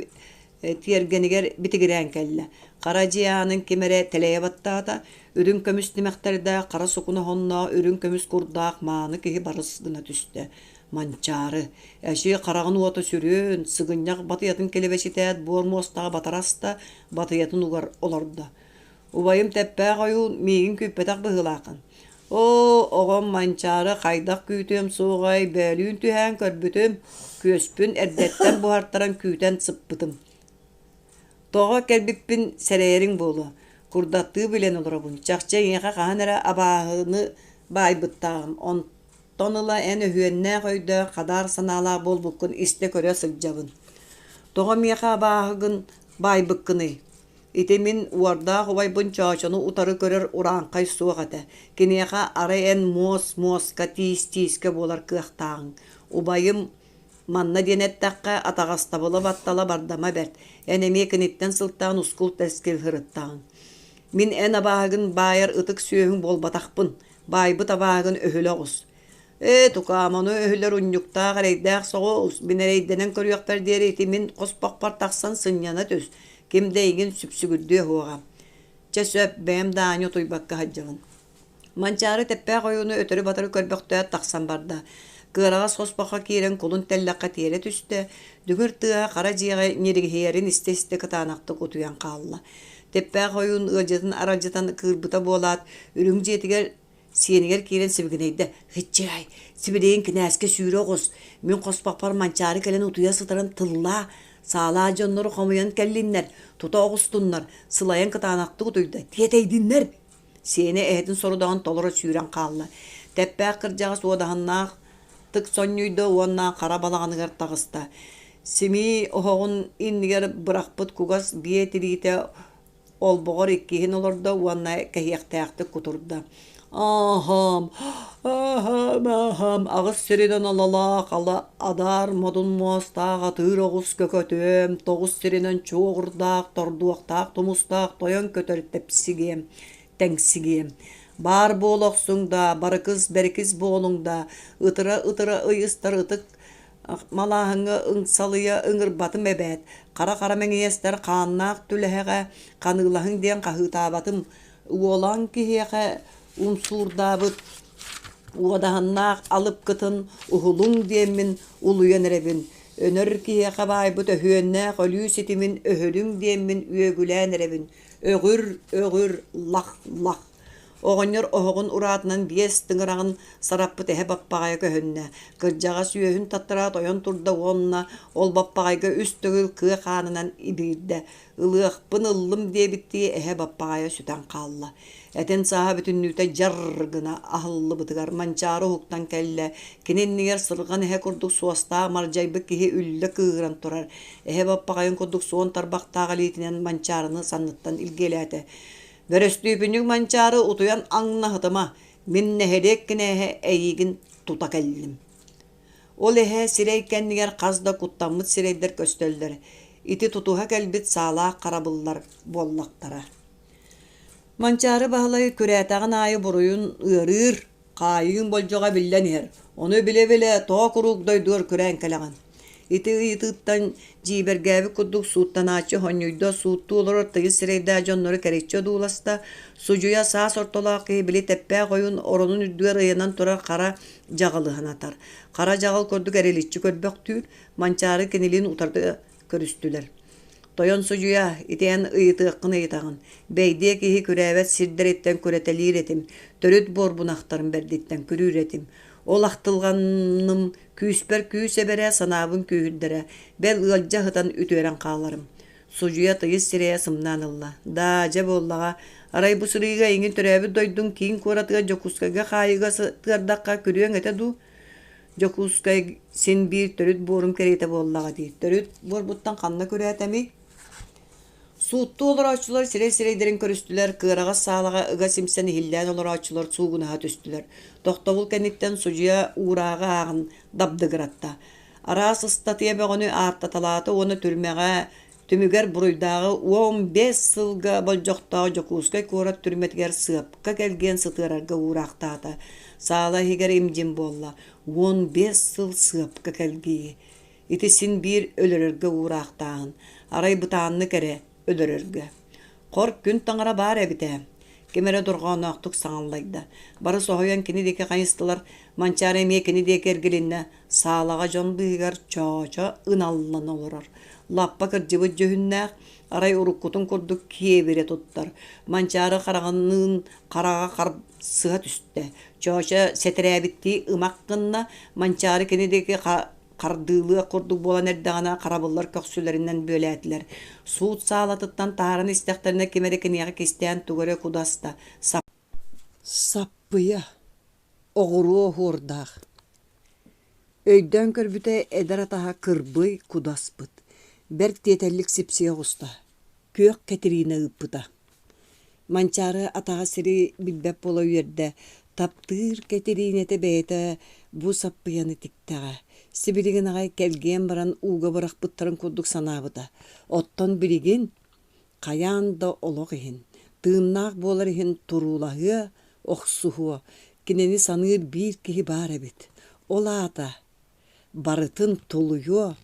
тиэргэнигэр битигирээн кэллэ. Хара дьиэ аанын ким эрэ тэлэйэ баттаата, үрүҥ көмүс тимэхтэрдээх, хара сукуна оһонноох, үрүҥ көмүс курдаах мааны киһи барыс гына түстэ. Манчаары, эчи хараҕын уота сүрүн, сыгынньах батыйатын килэбэчитээт буор муостаҕа батара аста, батыйатын угар олордо. Убайым Тэппээх ойуун миигин күүппэтэх быһыылааххын. Оо, оҕом Манчаары хайдах күүтүөм суоҕай, бөөлүүн түһээн көрбүтүм, күөспүн эрдэттэн буһартаран күүтэн сыппытым. Тоҕо кэлбиппин сэрэйэриҥ буолуо, курдаттыы билэн олоробун. Чахчы эйиэхэ хаһан эрэ абааһыны баайбыттааҕым, онтон ыла эн өһүөннээх өйдөөх, хадаар санаалаах буолбуккун истэ-көрө сылдьабын. Тоҕо миэхэ абааһыгын баайбыккыный? Ити мин уордаах убайбын Чоочону утары көрөр урааҥхай суох этэ. Киниэхэ арай эн муос-муоска, тиис-тиискэ буолар кыахтааҕыҥ. Убайым манна диэн эттэххэ, атаҕастабыла-баттала бардама бэрт. Эн эмиэ киниттэн сылтаан ускул-тэскил сырыттаҕыҥ. Мин эн абааһыгын баайар ытык сүөһүҥ буолбатахпын. Баайбыт абааһыгын өһүлэ оҕус. Ээ, тукаам, ону өһүлэр унньуктаах эрэйдээх соҕус, мин эрэйдэнэн көрүөхпэр диэри ити мин хоспохпор тахсан сынньана түс, ким да эйигин сүпсүгүрдүө суоҕа. Чэ сөп, бэйэм да аанньа утуйбакка сылдьабын. Манчаары тэппээх ойууну өтөрү-батары көрбөхтөөт тахсан барда. Кыараҕас хоспоххо киирэн кулун тэллэххэ тиэрэ түстэ, дүҥүр тыаһа хара дьиэҕэ ньиргиһийэрин истэ-истэ кытаанахтык утуйан хаалла. Тэппээх ойуун ыалдьытын аралдьытан кыырбыта буолаат, үрүҥ дьиэтигэр Сиэнигэр киирэн сибигинэйдэ: «Һиччиэй, сибилигин кинээскэ сүүрэ оҕус, мин хоспохпор Манчаары кэлэн утуйа сытарын тыллаа, саалаа дьоннору хомуйан кэллиннэр, тута оҕустуннар, сылайан кытаанахтык утуйда, тиэтэйдиннэр!» Сиэнэ эһэтин сорудаҕын толоро сүүрэн хаалла. Тэппээх кырдьаҕас уодаһыннаах тык сонньуйда уонна хара балаҕаныгар таҕыста. Симии оһоҕун иннигэр бырахпыт кугас биэ тириитэ. Олбоҕор иккиһин олордо уонна кэһиэхтээхтик кутурда: «Ааһаам, ааһаам, ааһаам, аҕыс сиринэн алалаах ала адаар модун муостаах атыыр оҕус көкөтүөм, тоҕус сиринэн чуоҕурдаах, тордуохтаах тумустаах тойон көтөр тэпсигиэм, тэҥсигиэм. Баар буола охсуҥ даа, барыкыс-бэрикис буолуҥ даа, ытыра-ытыра ыйыстар ытык малааһыҥҥа ыҥсалыйа ыҥырбатым эбээт, хара-хара мэҥиэстэр хааннаах түлэһэҕэ ханыылаһыҥ диэн хаһыытаабатым, уолан киһиэхэ умсуурдаабыт уодаһыннаах алыпкытын уһулуҥ диэммин улуйан эрэбин, өнөр киһиэхэ баайбыт өһүөннээх өлүү ситимин өһүлүҥ диэммин үөгүлээн эрэбин, өҕүр, өҕүр, лах-лах Оҕонньор оһоҕун ураатынан биэс тыҥыраҕын сараппыт эһэ баппаҕайа көһүннэ. Кырдьаҕас үөһүн таттараат ойон турда уонна ол баппаҕайга үс төгүл кыа хаанынан ибиирдэ. Ылыахпын ыллым диэбиттии эһэ баппаҕайа сүтэн хаалла. Этин сааһа бүтүннүүтэ дьар гына аһыллыбытыгар Манчаары уһуктан кэллэ. Кини иннигэр сырҕан эһэ курдук суостаах мардьайбыт киһи үллэ кыыһыран турар. Эһэ баппаҕайын курдук суон тарбахтаах илиитинэн Манчаарыны санныттан илгиэлээтэ. Бөрөстүүпүнньүк Манчаары утуйан аҥнаһытыма, мин нэһилиэк кинээһэ эйиигин тута кэллим. Ол эһэ сирэй кэннигэр хас да куттаммыт сирэйдэр көстөллөр, ити тутуһа кэлбит саалаах харабыллар буоллахтара. Манчаары Баһылай күрээтэҕин аайы буруйун ыарыыр, Хаайыыҥ болдьоҕо биллэн иһэр, ону билэ-билэ тоҕо куруук дойдугар күрээн кэлэҕин? Ити ыйытыыттан дьиибэргээбит курдук сууттанааччы хонньуйда, сууттуу олорор тыйыс сирэйдээх дьоннору кэриччи одууласта, судьуйа саас ортолоох киһи били тэппээх ойуун оронун үрдүгэр ыйанан турар хара дьаҕылы санатар. Хара дьаҕыл курдук эриличчи көрбөхтүүр, Манчаары кинилиин утарда көрүстүлэр. Тойон судьуйа, ити эн ыйытыаххын ыйытаҕын. Бэйдиэ киһи күрээбэт сирдэриттэн күрэтэлиир этим, төрүт буорбунахтарым бэрдиттэн күрүүр этим. Ол ахтылҕаным күүспэр күүс эбэрэ, санаабын күүһүрдэрэ, бэл ыалдьа сытан үтүөрэн хааларым. Судьуйа тыйыс сирэйэ сымнаан ылла. Даа, дьэ буоллаҕа, арай бу сырыыга эйигин төрөөбүт дойдуҥ киин куоратыгар Дьокуускайга хаайыыга сытыардахха күрүөҥ этэ дуу? Дьокуускай син биир төрүт буорум кэриэтэ буоллаҕа дии. Төрүт буорбуттан ханна күрээтэмий? Сууттуу олорооччулар сирэй-сирэйдэрин көрүстүлэр, кыараҕас саалаҕа ыга симсэн иһиллээн олорооччулар суугунаһа түстүлэр. Тохтобул кэнниттэн судьуйа уурааҕы ааҕан дабдыгыратта. Араас ыстатыйа бөҕөнү ааттаталаата уонна түрмэҕэ Түмүгэр буруйдааҕы 15 сылга болдьохтоох Дьокуускай куорат түрмэтигэр сыапка кэлгиэн сытыарарга уураахтаата. Саала иһигэр им-дьим буолла. 15 сыл сыапка кэлгийии. Ити син биир өлөрөргө уураахтааһын. Арай бытааннык эрэ өлөрөргө. Хор күн таҥара баар эбит ээ. Ким эрэ дорҕоонноохтук саҥаллайда. Бары соһуйан кини диэки хайыстылар. Манчаары эмиэ кини диэки эргилиннэ. Саалаҕа дьон быыһыгар Чоочо ыналлан олорор. Лаппа кырдьыбыт дьүһүннээх, арай уруккутун курдук киэбирэ туттар. Манчаары хараҕыныын хараҕа харсыһа түстэ. Чоочо сэтэрээбиттии ымах гынна, Манчаары кини диэки хардыылыах курдук буолан эрдэҕинэ харабыллар көхсүлэринэн бүөлээтилэр. Суут саалатыттан таһааран истэхтэринэ ким эрэ киниэхэ кистээн тугу эрэ кудаста. Саппыйа, оҕуруо оһуордаах Өйдөөн көрбүтэ эдэр атаһа кырбый кудаспыт, бэрт тиэтэллик сипсийэ оҕуста, күөх Кэтириинэ ыыппыта. Манчаары атаҕа сири билбэт буола үөрдэ, таптыыр Кэтириинэтэ бэйэтэ бу саппыйаны тиктэҕэ, сибилигин аҕай кэлгиэн баран ууга бырахпыттарын курдук санаабыта. Оттон билигин хайаан да олох иһин, тыыннаах буолар иһин туруулаһыа, охсуһуо, кинини саныыр биир киһи баар эбит. Ол аата барытын тулуйуо,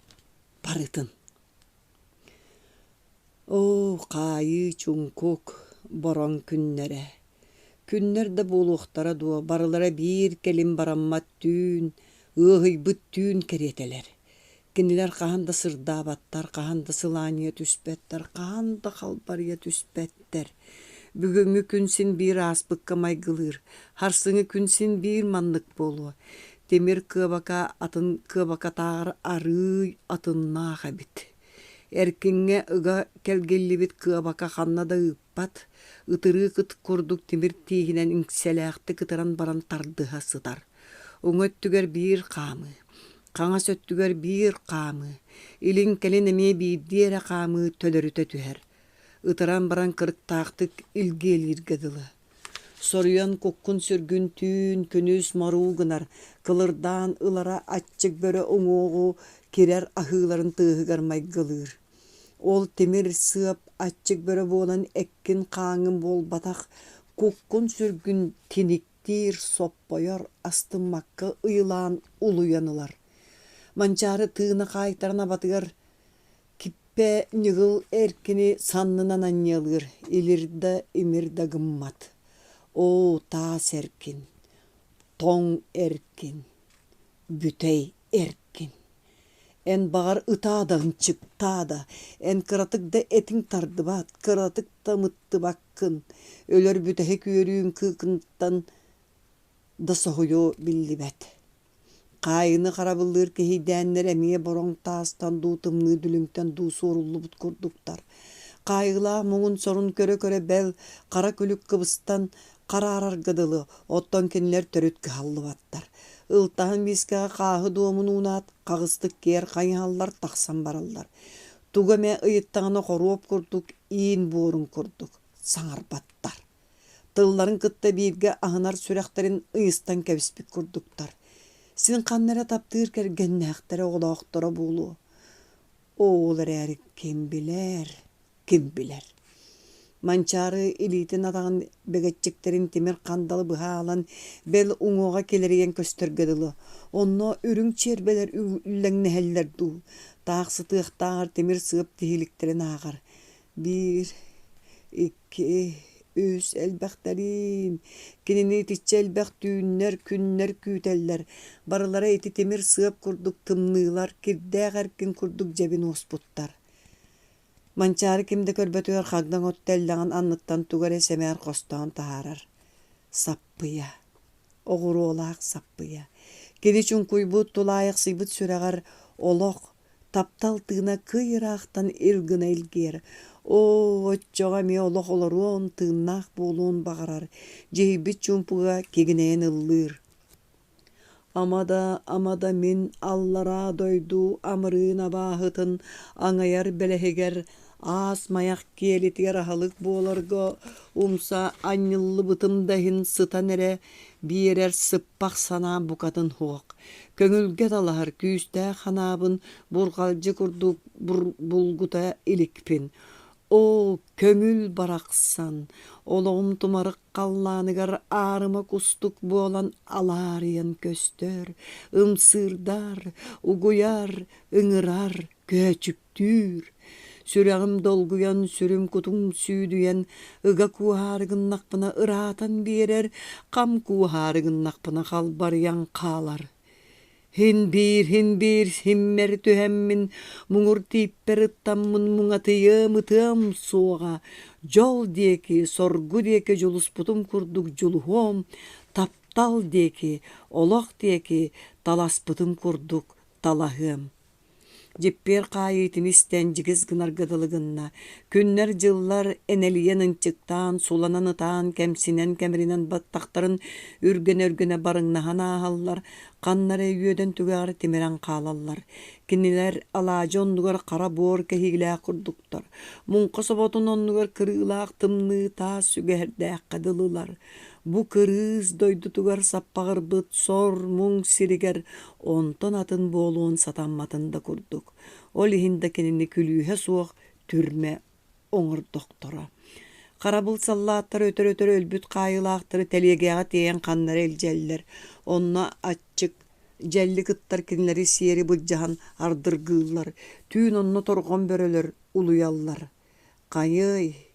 барытын. Оо, хаайыы чуҥкук, бороҥ күннэрэ. Күннэр да буолуохтара дуо, барылара биир кэлим бараммат түүн, ыаһыйбыт түүн кэриэтэлэр. Кинилэр хаһан да сырдаабаттар, хаһан да сылаанньыйа түспэттэр, хаһан да халбарыйа түспэттэр. Бүгүҥҥү күн син биир ааспыкка майгылыыр, сарсыҥҥы күн син биир маннык буолуо. Тимир кыабака атын кыабакатааҕар арыый атыннаах эбит. Эркиҥҥэ ыга кэлгиллибит кыабака ханна да ыыппат, ытырыык ыт курдук тимир тииһинэн иҥсэлээхтик ытыран баран тардыһа сытар. Уҥа өттүгэр биир хаамыы, хаҥас өттүгэр биир хаамыы, илин-кэлин эмиэ биирдии эрэ хаамыы төлөрүтэ түһэр. Ытыран баран кырыктаахтык илгиэлииргэ дылы. Соруйан куккун-сүргүн түүн, күнүс моруу гынар, кылырдаан ылара аччык бөрө уҥуоҕу кирэр аһыыларын тыаһыгар майгылыыр. Ол тимир сыап аччык бөрө буолан эккин-хааҥҥын буолбатах, куккун-сүргүн тиниктиир, соппойор, астыммакка ыйылаан улуйан ылар. Манчаары тыына хаайтаран абатыгар Киппэ ньыгыл эркини саннынан анньыалыыр, илир да, имир да гыммат. Оо, таас эркин, тоҥ эркин, бүтэй эркин. Эн баҕар ытаа да ынчыктаа да, эн кыратык да этиҥ тардыбат, кыратык да ымыттыбаккын. Өлөр бүтэһик үөрүүҥ кыыкынтан да соһуйуо биллибэт. Хаайыыны харабыллыыр киһийдээннэр эмиэ бороҥ таастан дуу, тымныы дүлүҥтэн дуу суоруллубут курдуктар. Хаайыылаах муҥун-сорун көрө-көрө бэл, хара күлүк кыбыстан хараарарга дылы, оттон кинилэр төрүт кыһаллыбаттар. Ылтаһын миискэҕэ хааһы дуомун уунаат, хаҕыстык киэр хайыһаллар, тахсан бараллар. Тугу эмэ ыйыттаҕына хоруоп курдук, иин буорун курдук саҥарбаттар. Тылларын кытта бииргэ аһынар сүрэхтэрин ыйыстан кэбиспит курдуктар. Син ханна эрэ таптыыр кэргэннээхтэрэ, оҕолоохторо буолуо. Ол эрээри ким билэр, ким билэр. Манчаары илиитин атаҕын бэгэччиктэрин тимир хандалы быһа аалан, бэл уҥуоҕа килэрийэн көстөргө дылы. Онно үрүҥ чиэрбэлэр үллэҥнэһэллэр дуу, таах сытыахтааҕар тимир сыап тиһиликтэрин ааҕар. Биир, икки, үс элбэхтэриин, кинини итиччэ элбэх түүннэр, күннэр күүтэллэр, барылара ити тимир сыап курдук тымныылар, кирдээх эркин курдук дьэбин уоспуттар. Манчаары ким да көрбөтүгэр хагдаҥ от тэллэҕин анныттан тугу эрэ сэмээр хостоон таһаарар. Саппыйа. Оҕуруолаах саппыйа. Кини чуҥкуйбут, тулаайахсыйбыт сүрэҕэр олох, Таптал тыына кый ыраахтан ил гына илгиэр, оо, оччоҕо эмиэ олох олоруон, тыыннаах буолуон баҕарар, дьиһийбит чуумпуга кигинэйэн ыллыыр. Ама да, ама да мин аллараа дойду амырыын абааһытын аҥайар бэлэһигэр аас майах киэлитигэр аһылык буоларга умса анньыллыбытым да иһин сытан эрэ биэрэр сыппах санаам букатын суох. Көҥүлгэ талаһар күүстээх ханаабын бурҕалдьы курдук булгута иликпин. Оо, көҥүл барахсан, олоҕум тумарык халлааныгар аарыма кустук буолан алаарыйан көстөр, ымсыырдар, угуйар, ыҥырар, көөчүктүүр. Сүрэҕим долгуйан, сүрүм-кутум сүүдүйэн, ыга куоһаары гыннахпына ыраатан биэрэр, хам куоһаары гыннахпына халбарыйан хаалар. Һин биир, һин биир симмэр түһэммин, муҥур тииппэр ыттаммын муҥатыйыам, ытыам суоҕа, дьол диэки, соргу диэки дьулуспутум курдук дьулуһуом, таптал диэки, олох диэки таласпытым курдук талаһыам. Дьиппиэр хаайыытын истэн дьигис гынарга дылы гынна, күннэр-дьыллар энэлийэн ынчыктаан, суланан ытаан, кэмсинэн-кэмиринэн баттахтарын үргэнэ-үргэнэ барыҥнаһан ааһаллар, ханна эрэ үөдэн түгэҕэр тимирэн хаалаллар. Кинилэр алаадьы оннугар хара буор кэһиилээх курдуктар, муҥха соботун оннугар кырыылаах тымныы таас сүгэһэрдээххэ дылылар. Бу кырыыс дойдутугар саппаҕырбыт сор-муҥ сиригэр онтон атын буолуон сатамматын да курдук, ол иһин да кинини күлүүһэ суох түрмэ оҥордохторо. Харабыл саллааттар өтөр-өтөр өлбүт хаайыылаахтары тэлиэгэҕэ тиэйэн ханна эрэ илдьэллэр, онно аччык, дьэллик ыттар кинилэри сиэри былдьаһан ардыргыыллар, түүн онно торҕон бөрөлөр улуйаллар. Хайыай,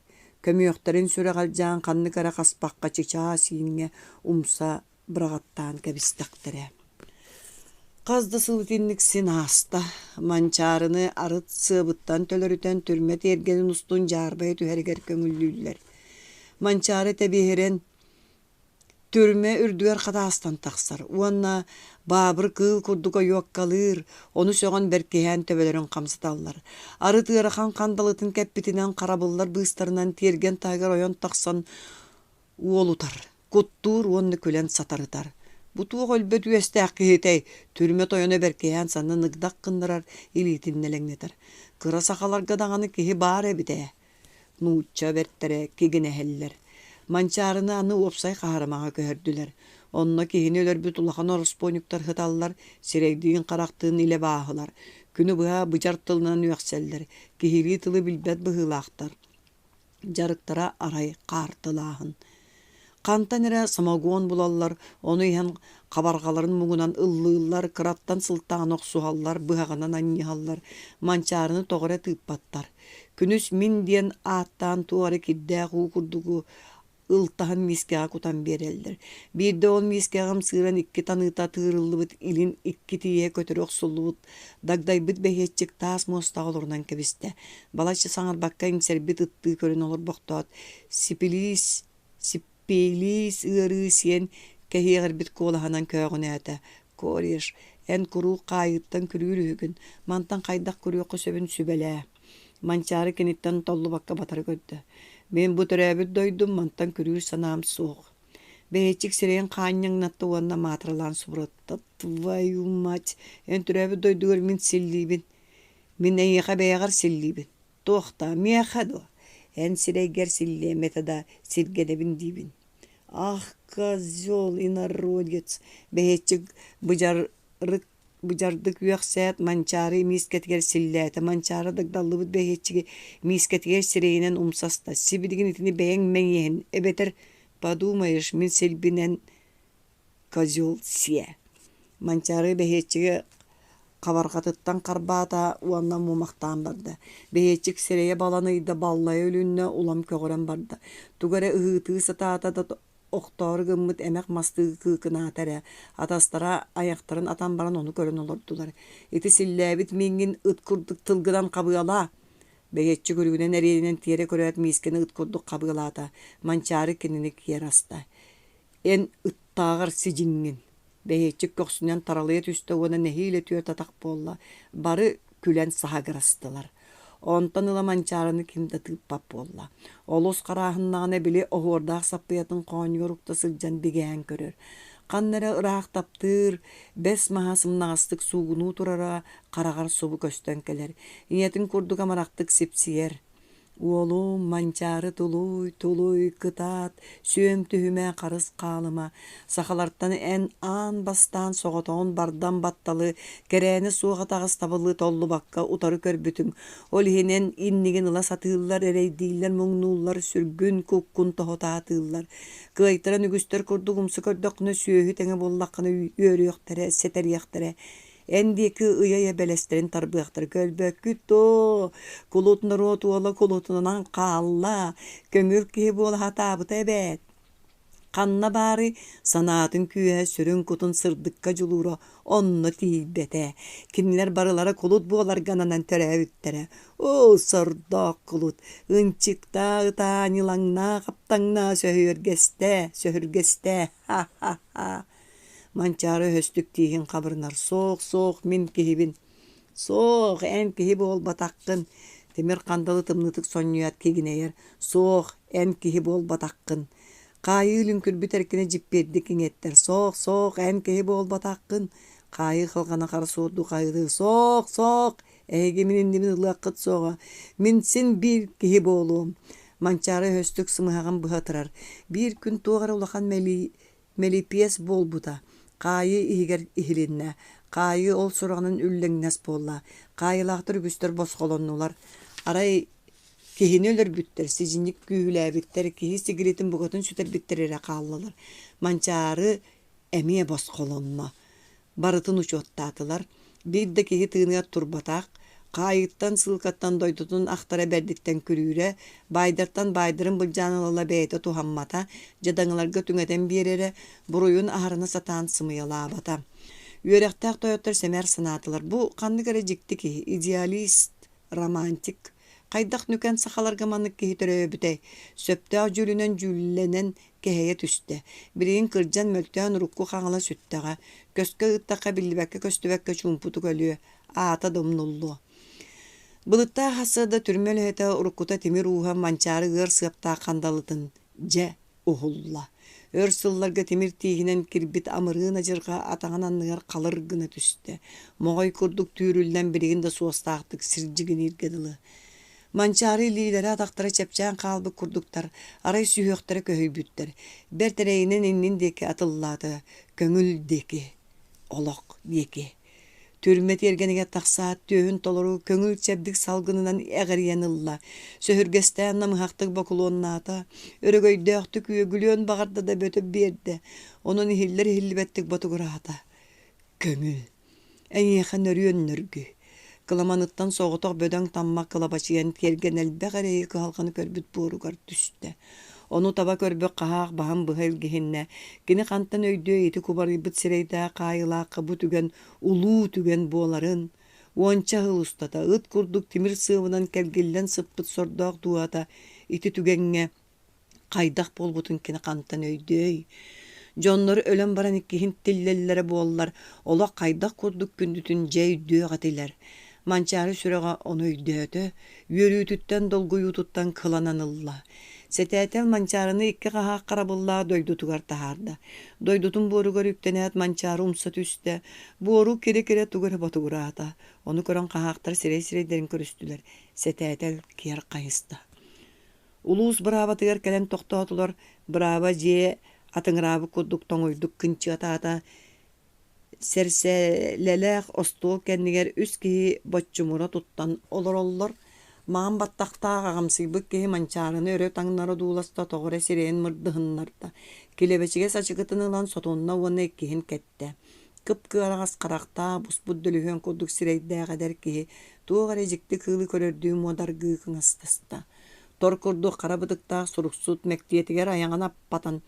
көмүөхтэрин сүрэҕэлдьээн ханнык эрэ хаспахха чычаас ииҥҥэ умса быраҕаттаан кэбистэхтэрэ. Хас да сыл итинник син ааста. Манчаарыны арыт сыабыттан төлөрүтэн түрмэ тиэргэнин устун дьаарбайа түһэригэр көҥүллүүллэр. Манчаары тэбиэһирэн Түрмэ үрдүгэр хатаастан тахсар уонна баабыр кыыл курдук ойуоккалыыр, ону сөҕөн бэркиһээн төбөлөрүн хамсаталлар. Арыт ыарахан хандалытын кэппитинэн харабыллар быыстарынан тиэргэн таһыгар ойон тахсан уолутар, куттуур уонна күлэн сатарытар. Бу туох өлбөт үөстээх киһитэй, түрмэ тойоно бэркиһээн саннын ыгдах гыннарар, илиитин нэлэҥнэтэр. Кыра сахаларга даҕаны киһи баар эбит ээ. нуучча бэртэрэ кигинэһэллэр. Манчаарыны аны уопсай хаһарымаҕа көһөрдүлэр. Онно киһини өлөрбүт улахан ороспуонньуктар сыталлар, сирэйдиин-харахтыын илэ бааһылар, күнү быһа быдьар тылынан үөхсэллэр, киһилии тылы билбэт быһыылаахтар. Дьарыктара арай хаартылааһын. Хантан эрэ самогон булаллар, ону иһэн хабарҕаларын муҥунан ыллыыллар, кыраттан сылтаан охсуһаллар, быһаҕынан анньыһаллар, манчаарыны тоҕо эрэ тыыппаттар. Күнүс мин диэн ааттаан туох эрэ кирдээх уу курдугу ылтаһын миискэҕэ кутан биэрэллэр. Биирдэ ол миискэҕэ ымсыыран икки таныыта тыырыллыбыт илин икки тииһэ көтөрү охсуллубут дагдайбыт бэһиэччик таас муостаҕа олорунан кэбистэ. Балачча саҥарбакка иҥсэрбит ыттыы көрөн олорбохтоот, сипилиис, сиппиилиис ыарыы сиэн кэһиэҕирбит куолаһынан көөҕүнээтэ: «Кореш, эн куруук хаайыыттан күрүүр үһүгүн, мантан хайдах күрүөххэ сөбүн сүбэлээ» Манчаары киниттэн толлубакка батары көрдө: «Мин бу төрөөбүт дойдум, мантан күрүүр санаам суох». Бэйэччик сирэйин хаанньаҥнатта уонна маатыралаан субурутта: «Твою мать, эн төрөөбүт дойдугар мин силлиибин. Мин эйиэхэ бэйэҕэр силлиибин. Туох даа, миэхэ дуо? Эн сирэйгэр силлиэм этэ да, сиргэнэбин диибин». «Ах, козел инородец!» Бэйэччик быдьарык Быдьардык үөхсээт, Манчаары миискэтигэр силлээтэ. Манчаары дагдаллыбыт бэһиэччиги миискэтигэр сирэйинэн умсаста. Сибилигин итини бэйэҥ мэҥиэһин, эбэтэр подумаешь, мин силбинэн козел сиэ. Манчаары бэһиэччиги хабарҕатыттан харбаата уонна муомахтаан барда. Бэһиэччик сирэйэ балан ыйда, баллайа үлүннэ, улам көҕүрэн барда. Тугу эрэ ыһыытыы сатаата да Охтоору гыммыт эмэх мастыы кыыкынаата эрэ, атастара айахтарын атан баран ону көрөн олордулар. Ити силлээбит мииҥҥин ыт курдук тылгынан хабыалаа! Бэйэччик үрүгүнэн эриэнинэн тиэрэ көрөөт миискэни ыт курдук хабыалаата, Манчаары кинини киэр аста. Эн ыттааҕар сидьиҥҥин! Бэһиэччик көхсүнэн таралыйа түстэ уонна нэһиилэ түөрт атах буолла, бары күлэн саһыгырастылар. Онтон ыла Манчаарыны ким да тыыппат буолла. Олус харааһыннаҕына били оһуордаах саппыйатын хоонньугар укта сылдьан бигээн көрөр. Ханна эрэ ыраах таптыыр, бэс маһа сымнаҕастык суугунуу турара хараҕар субу көстөн кэлэр. Ийэтин курдук амарахтык сипсийэр. Уолум, Манчаары тулуй, тулуй, кытаат, сүөм түһүмэ, харыс хаалыма. Сахалартан эн аан бастаан соҕотоҕун бардам батталы, кэрээни суох атаҕас табыллыы толлубакка утары көрбүтүҥ. Ол иһин эн иннигин ыла сатыыллар, эрэйдииллэр, муҥнууллар, сүргүн, куккун тоһутаатыыллар. Кыайтаран үгүстэр курдук умса көрдөххүнэ сүөһү тэҥэ буоллаххына үөрүөхтэрэ, сэтэриэхтэрэ. Эн диэки ыйа-ыйа бэлэстэрин тарбыахтара көрбөккүт дуо? Кулут норуот уола кулутунан хаалла, көҥүл киһи буола сатаабыта эбээт. Ханна баарый, санаатын күүһэ сүрүн-кутун сырдыкка дьулуура онно тиийбэтэ. Кинилэр барылара кулут буоларга ананан төрөөбүттэрэ. Оо, сордоох кулут, ынчыктаа ытаа, ньылаҥнаа, хаптаҥнаа, сөһүөргэстээ, сөһүргэстээ, ха-ха-ха Манчаары өһөстүк тииһин хабырынар: «Суох, суох, мин киһибин!» «Суох, эн киһи буолбатаххын!» Тимир хандалы тымныытык сонньуйаат кигинэйэр: «Суох, эн киһи буолбатаххын!» Хаайыы лүҥкүрбүт эркинэ дьиппиэрдик иҥэттэр: «Суох, суох, эн киһи буолбатаххын!» Хаайыы халҕана хара суордуу хаһыытыыр: «Суох, суох, эһиги мин иннибин ылыаххыт суоҕа, мин син биир киһи буолуом!» Манчаары өһөстүк сымыһаҕын быһа ытырар. Биир күн туох эрэ улахан мэлии Мэлипиэс буолбута, хаайыы иһигэр иһилиннэ, хаайыы ол сураҕынан үллэҥнэс буолла, хаайыылаахтар үгүстэр босхолоннулар. Арай киһини өлөрбүттэр, сидьиҥник күүһүлээбиттэр, киһи сигилитин букатын сүтэрбиттэр эрэ хааллылар. Манчаары эмиэ босхолонно. Барытын учуоттаатылар, биир да киһи тыыныгар турбатах, хаайыыттан, сыылкаттан дойдутун ахтара бэрдиттэн күрүүрэ, баайдартан баайдарын былдьаан ыла-ыла бэйэтэ туһаммата, дьадаҥыларга түҥэтэн биэрэрэ, буруйун аһарына сатаан сымыйалаабата. Үөрэхтээх тойоттор сэмээр санаатылар: бу ханнык эрэ дьикти киһи, идеалист, романтик. Хайдах нүкэн сахаларга маннык киһи төрөөбүтэй? Сөптөөх дьүүлүнэн дьүүллэнэн кэһэйэ түстэ. Билигин кырдьан мөлтөөн урукку хаҥала сүттэҕэ. Көскө ыыттахха биллибэккэ-көстүбэккэ чуумпутук өлүө, аата да умнуллуо. Былыттаах ассыада түрмэ үлэһитэ уруккута тимир ууһа Манчаары ыар сыаптаах хандалытын дьэ уһулла. Өр сылларга тимир тииһинэн кирбит амырыын адьырҕа атаҕын анныгар халыр гына түстэ. Моҕой курдук түүрүллэн билигин да суостаахтык сирдьигинииргэ дылы. Манчаары илиилэрэ-атахтара чэпчээн хаалбыт курдуктар, арай сүһүөхтэрэ көһүйбүттэр. Бэрт эрэйинэн иннин диэки атыллаата, көҥүл диэки, олох диэки. Түрмэ тиэргэнигэр тахсаат, түөһүн толору көҥүл чэбдик салгынынан эҕирийэн ылла, сөһүргэстээн намыһахтык бокулуоннаата, өрөгөйдөөхтүк үөгүлүөн баҕарда да бөтө биэрдэ, онон иһиллэр-иһиллибэттик ботугураата. Көҥүл. Эйиэхэ нөрүөн нөргүй. Кыламаныттан соҕотох бөдөҥ таммах кылабачыйан тиэргэн элбэх эрэйи кыһалҕаны көрбүт буоругар түстэ. Ону таба көрбөх хаһаах баһын быһа илгиһиннэ. Кини хантан өйдүө ити кубарыйбыт сирэйдээх хаайыылаахха бу түгэн улуу түгэн буоларын, уонча сыл устата ыт курдук тимир сыабынан кэлгиллэн сыппыт сордоох дууһата ити түгэҥҥэ Хайдах буолбутун кини хантан өйдүөй? Дьоннор өлөн баран иккиһин тиллэллэрэ буоллар, олох хайдах курдук күндүтүн дьэ өйдүөх этилэр. Манчаары сүрэҕэ ону өйдөөтө, үөрүүтүттэн, долгуйуутуттан кыланан ылла. Сэтээтэл Манчаарыны икки хаһаах харабыллаах дойдутугар таһаарда. Дойдутун буоругар үктэнээт Манчаары умса түстэ, буору кирэ-кирэ тугу эрэ ботугураата. Ону көрөн хаһаахтар сирэй-сирэйдэрин көрүстүлэр. Сэтээтэл киэр хайыста. Улуус быраабатыгар кэлэн тохтоотулар, бырааба дьиэ атыҥыраабыт курдук тоҥуйдук кынчыатаата, сэрсэлэлээх остуол кэннигэр үс киһи боччумура туттан олороллор. Маҥан баттахтаах аҕамсыйбыт киһи Манчаарыны өрө таҥнары дууласта, тоҕо эрэ сирэйин мырдыһыннарда, килэбэчигэс ачыкытын ылан сотунна уонна иккиһин кэттэ. Кып-кыараҕас харахтаах, буспут дөлүһүөн курдук сирэйдээх эдэр киһи туох эрэ дьикти кыылы көрөрдүү муодаргыы кыҥастаста. Тор курдук хара бытыктаах суруксут мэктиэтигэр айаҕын аппатан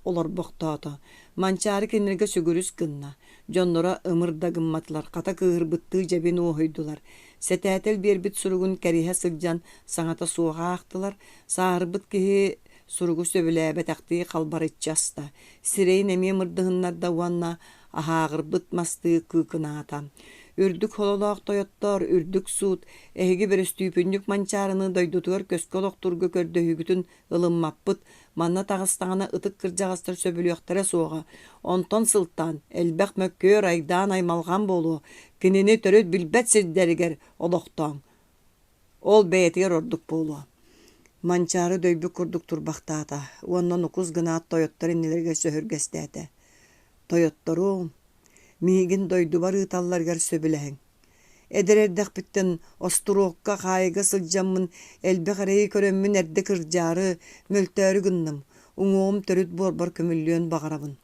олорбохтоото. Манчаары кинилэргэ сүгүрүс гынна. Дьонноро ымыр да гымматылар, хата кыыһырбыттыы дьэбин уоһуйдулар. Сэтээтэл биэрбит суругун кэриһэ сылдьан саҥата суох аахтылар. Сааһырбыт киһи суругу сөбүлээбэтэхтии халбарыччы аста. Сирэйин эмиэ мырдыһыннарда уонна аһааҕырбыт мастыы кыыкынаата. Үрдүк сололоох тойоттоор, үрдүк суут, эһиги бөрөстүүпүнньүк Манчаарыны дойдутугар көскө олохтуурга көрдөһүүгүтүн ылыммаппыт, манна таҕыстаҕына ытык кырдьаҕастар сөбүлүөхтэрэ суоҕа. Онтон сылтаан, элбэх мөккүөр, айдаан, аймалҕан буолуо. Кинини төрүт билбэт сирдэригэр олохтооҥ. Ол бэйэтигэр ордук буолуо. Манчаары дөйбүт курдук турбахтаата уонна нукус гынаат тойоттор иннилэригэр сөһүргэстээтэ. Тойотторуом, миигин дойдубар ыыталларыгар сөбүлэһиҥ. Эдэр эрдэхпиттэн остуруокка, хаайыга сылдьаммын элбэх эрэйи көрөммүн эрдэ кырдьаары, мөлтөөрү гынным, уҥуоҕум төрүт буорбар көмүллүөн баҕарабын.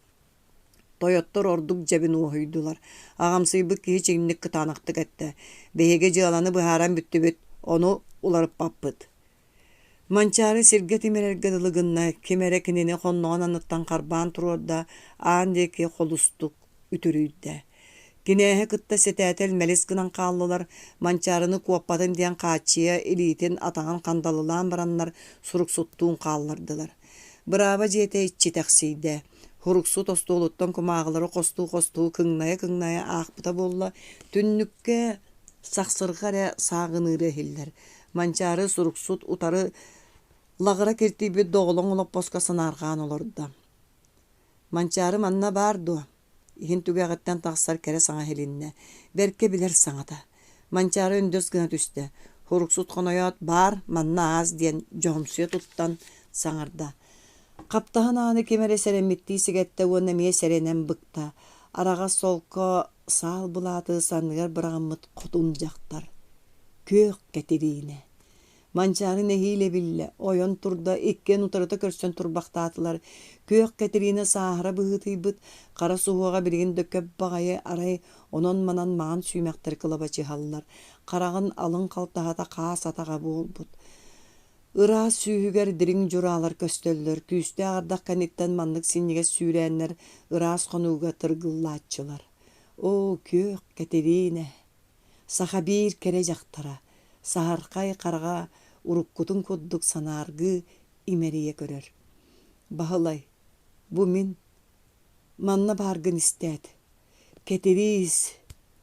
Тойоттор ордук дьэбин уоһуйдулар. Аҕамсыйбыт киһи чиҥник кытаанахтык эттэ: «Биһиги дьыаланы быһааран бүттүбүт, ону уларыппаппыт». Манчаары сиргэ тимирэргэ дылы гынна, ким эрэ кинини хонноҕун анныттан харбаан туруорда, аан диэки холустук үтүрүйдэ. Кинээһи кытта сэтээтэл мэлис гынан хааллылар, Манчаарыны куоппатын диэн хааччыйа илиитин атаҕын хандалылаан бараннар суруксуттуун хааллардылар. Бырааба дьиэтэ иччитэхсийдэ. Һуруксут остуолуттан кумааҕылары хостуу-хостуу кыҥнайа-кыҥнайа аахпыта буолла, түннүккэ сахсырҕа эрэ сааҕыныыра иһиллэр. Манчаары суруксут утары лаҕыра киртийбит доҕолоҥ олоппоско санаарҕаан олордо. «Манчаары манна баар дуо?» Иһин түгэҕиттэн тахсар кэрэ саҥа иһилиннэ, бэркэ билэр саҥата. Манчаары өндөс гына түстэ, Һуруксут хонойоот «Баар, манна аас» диэн дьоһумсуйа туттан саҥарда. Хаптаһын ааны ким эрэ сэрэммиттии сигэттэ уонна эмиэ сэрэнэн быкта. Араҕас солко саал былааты санныгар быраҕыммыт хотун дьахтар. Күөх Кэтириинэ. Манчаары нэһиилэ биллэ, ойон турда, иккиэн утарыта көрсөн турбахтаатылар. Күөх Кэтириинэ сааһыра быһыытыйбыт, хара суһуоҕа билигин да көп баҕайы, арай онон-манан маҥан сүүмэхтэр кылабачыһаллар, хараҕын алын халтаһата хаас атаҕа буолбут. Ыраас сүүһүгэр дириҥ дьураалар көстөллөр, күүстээх ардах кэнниттэн маннык синньигэс сүүрээннэр ыраас хонууга тыргыллааччылар. Оо, күөх Кэтириинэ! Саха биир кэрэ дьахтара, саһархай хараҕа уруккутун курдук санааргыы имэрийэ көрөр. Баһылай, бу мин манна бааргын истээт, Кэтириис,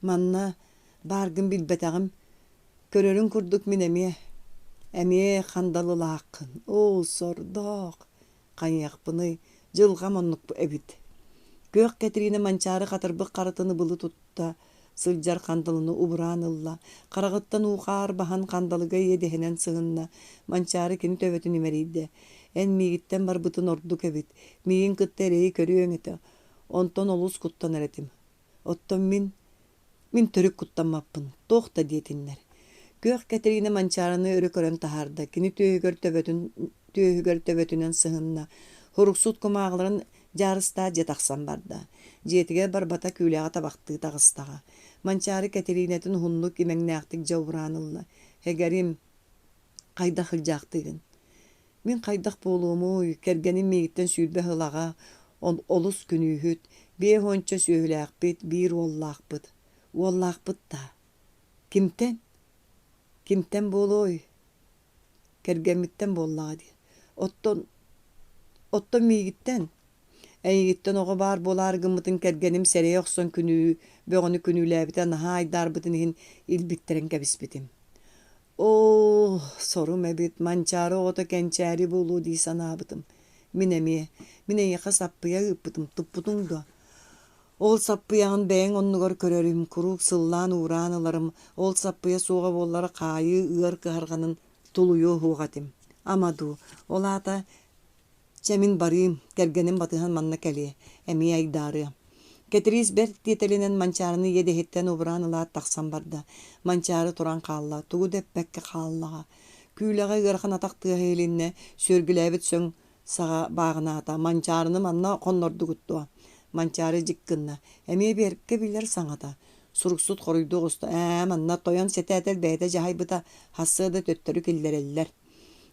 манна бааргын билбэтэҕим, көрөрүҥ курдук мин эмиэ, эмиэ хандалылааххын, оо, сордоох, хайыахпыный, дьылҕам оннук эбит. Күөх Кэтириинэ Манчаары хатырбыт харытын ыбылы тутта, сылдьар хандалыны убураан ылла. Хараҕыттан уу-хаар баһан хандалыга иэдэһинэн сыһынна. Манчаары кини төбөтүн имэрийдэ. Эн миигиттэн барбытын ордук эбит. Миигин кытта эрэйи көрүөҥ этэ. Онтон олус куттанар этим. Оттон мин Мин төрүт куттаммаппын, туох да диэтиннэр. Күөх Кэтириинэ Манчаарыны өрө көрөн таһаарда, кини түөһүгэр төбөтүн, түөһүгэр төбөтүнэн сыһынна. Һуруксут кумааҕыларын дьаарыстаах дьиэ тахсан барда. Дьиэтигэр барбата күүлэҕэ табахтыы таҕыстаҕа. Манчаары Кэтириинэтин уһуннук имэҥнээхтик дьэ убураан ылла. Эгэрим, хайдах сылдьаахтыыгын? Мин хайдах буолуомуй, кэргэним миигиттэн 20 сыл аҕа, олус күнүүһүт, 50 сүөһүлээхпит, биир уоллаахпыт. Уоллаахпыт даа? Кимтэн? Кимтэн буолуой? Кэргэммиттэн буоллаҕа дии. Оттон, оттон миигиттэн? Эйигиттэн оҕо баар буолаары гыммытын кэргэним сэрэйэ охсон күнүү бөҕөнү күнүүлээбитэ наһаа айдаарбытын иһин илбиттэрэн кэбиспитим. Оо, сорум эбит, Манчаары оҕото кэнчээри буолуо дии санаабытым. Мин эмиэ. Мин эйиэхэ саппыйа ыыппытым, туппутуҥ дуо? Ол саппыйаҕын бэйэҥ оннугар көрөрүм, куруук сыллаан-уураан ыларым, ол саппыйа суоҕа буоллар хаайыы ыар кыһарҕанын тулуйуо суох этим. Ама дуу, ол аата Чэ, мин барыым, кэргэним батыһан манна кэлиэ, эмиэ айдаарыа. Кэтириис бэрт тиэтэлинэн Манчаарыны иэдэһиттэн убураан ылаат тахсан барда. Манчаары туран хаалла, тугу да эппэккэ хааллаҕа. Күүлэҕэ ыарахан атах тыаһа иһилиннэ, сүөргүлээбит сөҥ саҕа бааҕынаата. Манчаарыны манна хоннордугут дуо? Манчаары дьик гынна. Эмиэ бэркэ билэр саҥата. Суруксут хоруйдуу оҕуста. Ээ, манна тойон сэтээтэл бэйэтэ дьаһайбыта, хассыа да төттөрү киллэрэллэр.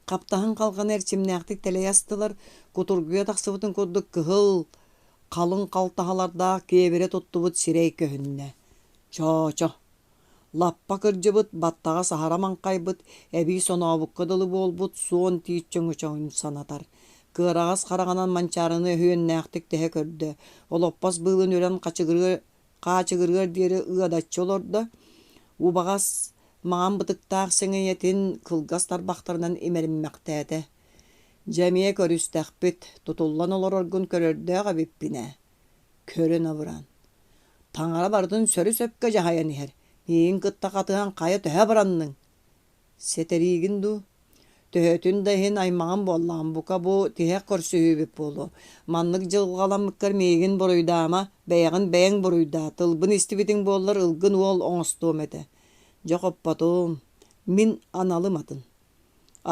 Хаптаһын халҕаны эрчимнээхтик тэлэйэ астылар, кутургуйа тахсыбытын курдук кыһыл, халыҥ халтаһалардаах киэбирэ туттубут сирэй көһүннэ. Чоочо. Лаппа кырдьыбыт, баттаҕа саһара маҥхайбыт, эбии сонообукка дылы буолбут суон тиит чөҥөчөҥүн санатар. Кыараҕас хараҕынан Манчаарыны өһүөннээхтик тэһэ көрдө, олоппос быылын үрэн хачыгырыа хаачыгырыар диэри ыадаччы олордо, убаҕас маҥан бытыктаах сэҥийэтин кылгас тарбахтарынан имэриммэхтээтэ: «Дьэ эмиэ көрүстэхпит, тутуллан олороргун көрөрдөөх эбиппин ээ» көрөн абыран «Таҥара барытын сөрү-сөпкө дьаһайан иһэр, миигин кытта хатыһан хайа төһө абыранныҥ?» Сэтэриигин дуу? Төһөтүн да иһин аймаҕым буоллаҕым, бука бу тиһэх көрсүһүүбүт буолуо. Маннык дьылҕаламмыккар миигин буруйдаама, бэйэҕин бэйэҥ буруйдаа, тылбын истибитиҥ буоллар ылгын уол оҥостуом этэ. Дьэ хоппотум, мин аналым атын.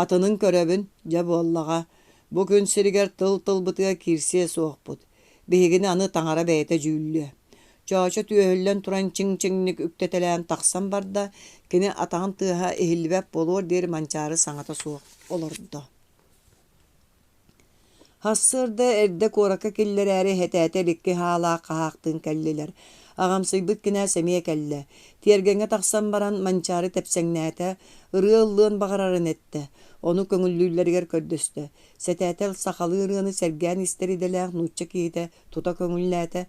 Атынын көрөбүн, дьэ буоллаҕа, бу күн сиригэр тыл-тылбытыгар киирсиэ суохпут. Биһигини аны таҥара бэйэтэ дьүүллүө. Чоочо түөһүллэн туран чиҥ-чиҥник үктэтэлээн тахсан барда, кини атаҕын тыаһа иһиллибэт буолуор диэри Манчаары саҥата суох олордо. Сарсыарда эрдэ куоракка киллэрээри эһэтээтэ икки хаалаах хаһаахтыын кэллилэр. Аҕамсыйбыт кинээс эмиэ кэллэ. Тиэргэҥҥэ тахсан баран Манчаары тэпсэҥнээтэ, ырыа ыллыан баҕарарын эттэ. Ону көҥүллүүллэригэр көрдөстө. Сэтээтэл сахалыы ырыаны сэргээн истэр идэлээх нуучча киһитэ тута көҥүллээтэ.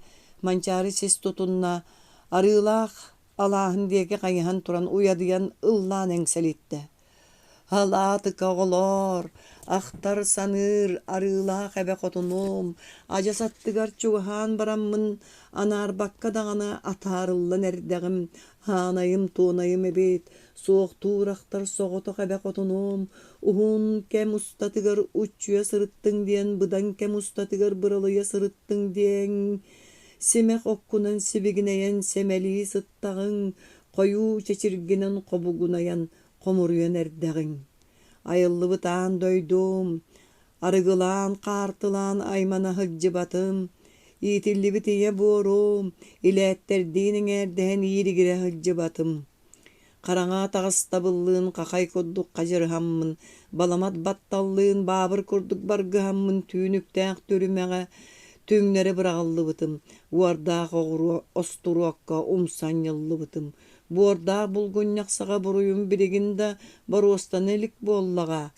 Манчаары сис тутунна, арыылаах алааһын диэки хайыһан туран уйадыйан ыллаан эҥсэлиттэ. Алаатыка оҕолоор, ахтар-саныыр арыылаах эбэ хотунум, адьас аттыгар чугаһаан бараммын анаарбакка даҕаны атаарыллан эрдэҕим, хаанайым-туонайым эбит, суохтуур-ахтар соҕотох эбэ хотунум, уһун кэм устатыгар уччуйа сырыттыҥ диэн быдан кэм устатыгар быралыйа сырыттыҥ диэҥ, симэх оккунан сибигинэйэн сэмэлии сыттаҕыҥ, хойуу чэчиргинэн хобугунайан хомуруйан эрдэҕиҥ. Айыллыбыт аан дойдум, арыгылаан, хаартылаан аймана сылдьыбатым, иитиллибит ийэ буорум, илээттэрдиин эҥээрдэһэн ииригирэ сылдьыбатым. Хараҥа таҕыстабыллыын хахай курдук хадьырыһаммын, баламат батталлыын баабыр курдук баргыһаммын түүнүктээх түрүмэҕэ түҥнэри быраҕыллыбытым, уордаах оҕуруо остуруокка умса анньыллыбытым. Буордаах булгунньах саҕа буруйум билигин да боруостана илик буоллаҕа.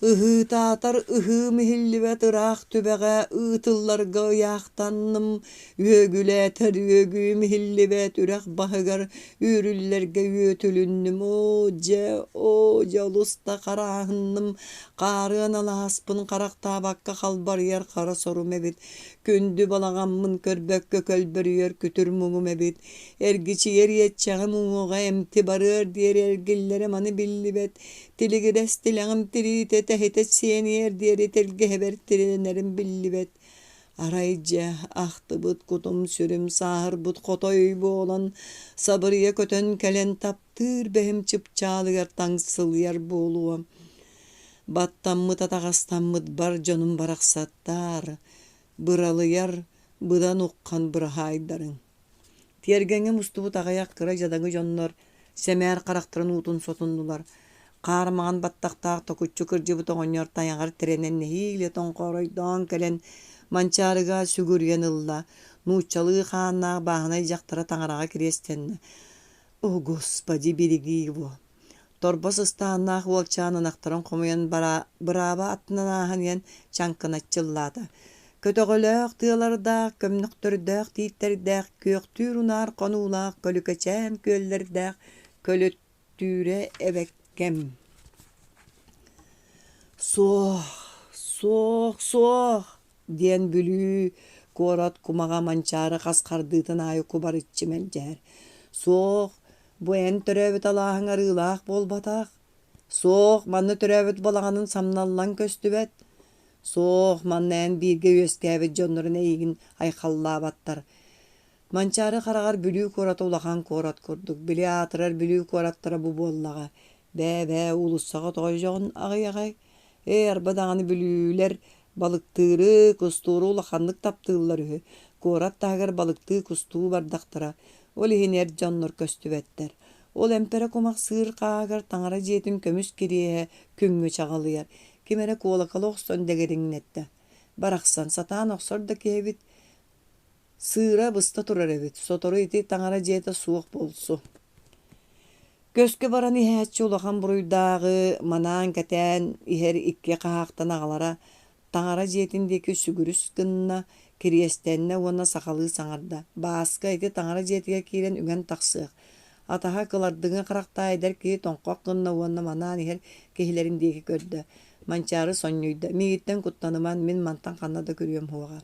Ыһыытаатар ыһыым иһиллибэт ыраах түбэҕэ ыытылларга ыйаахтанным, үөгүлээтэр үөгүм иһиллибэт үрэх баһыгар үүрүллэргэ үөтүлүннүм, оо дьэ, оо дьэ олус да харааһынным, хаарыан алааспын харахтаабакка халбарыйар хара сорум эбит, күндү балаҕаммын көрбөккө көлбөрүйэр күтүр муҥум эбит, эргичийэр иэччэҕим уҥуоҕа эмти барыар диэри эргиллэрэ маны биллибэт, Тилигирэс тилэҕим тириитэ тэһитэ сиэниэр диэри тэлгэһэбэр тирэнэрим биллибэт. Арай дьэ, ахтыбыт кутум-сүрүм сааһырбыт хотой буолан, сабырыйа көтөн кэлэн таптыыр бэһим чыпчаалыгар таҥсылыйар буолуо. Баттаммыт атаҕастаммыт бар дьонум барахсаттаар, быралыйар быдан уххан быраһаайдарыҥ. Тиэргэҥҥэ мустубут аҕыйах кыра дьадаҥы дьоннор сэмээр харахтарын уутун сотуннулар, хаар маҥан баттахтаах токуччу кырдьыбыт оҕонньор тайаҕар тирэнэн нэһиилэ тоҥхооройдоон кэлэн Манчаарыга сүгүрүйэн ылла, нууччалыы хааннаах бааһынай дьахтара таҥараҕа кириэстэннэ: «О, Господи, береги его!» Торбос ыстааннаах уолчаан ынахтарын хомуйан бырааба аттынан ааһан иһэн чаҥкыначчы ыллаата: Көтөҕөлөөх тыалардаах, көмнөхтөрдөөх тииттэрдээх, күөхтүүр унаар хонуулаах, көлүкэчээн күөллэрдээх көлөттүүрэ эбэккэм «Суох, суох, суох!» диэн Бүлүү куорат кумаҕа Манчаары хас хардыытын аайы кубарыччы мэлдьэһэр. «Суох, Бу эн төрөөбүт алааһыҥ арыылаах буолбатах. Суох, манна төрөөбүт балаҕанын самналлан көстүбэт. Суох, манна эн бииргэ үөскээбит дьоннорун эйигин айхаллаабаттар. Манчаары хараҕар Бүлүү куората улахан куорат курдук, били аатырар Бүлүү куораттара бу буоллаҕа. Бээ-бээ, уулуссаҕа тоҕо дьоҕун аҕыйаҕай? Ээ, арба даҕаны бүлүүлэр балыктыыры, кустууру улаханнык таптыыллар үһү. Куорат таһыгар балыктыы, кустуу бардахтара. Ол иһин эр дьоннор көстүбэттэр. Ол эмпэрэ кумах сыыр хааһыгар таҥара дьиэтин көмүс кириэһэ күҥҥэ чаҕылыйар. Ким эрэ куолакалы охсон дэгириҥнэттэ. Барахсан, сатаан охсор да киһи эбит. Сыыра быста турар эбит, сотору ити таҥара дьиэтэ суох буолсу. Көскө баран иһээччи улахан буруйдааҕы манаан-кэтээн иһэр икки хаһаахтан аҕалара таҥара дьиэтин диэки сүгүрүс гынна, кириэстэннэ уонна сахалыы саҥарда: «Бааска, ити таҥара дьиэтигэр киирэн үҥэн тахсыах». Атаһа кылардыҥы харахтаах эдэр киһи тоҥхох гынна уонна манаан иһэр киһилэрин диэки көрдө. Манчаары сонньуйда: «Миигиттэн куттаныман, мин мантан ханна да күрүөм суоҕа».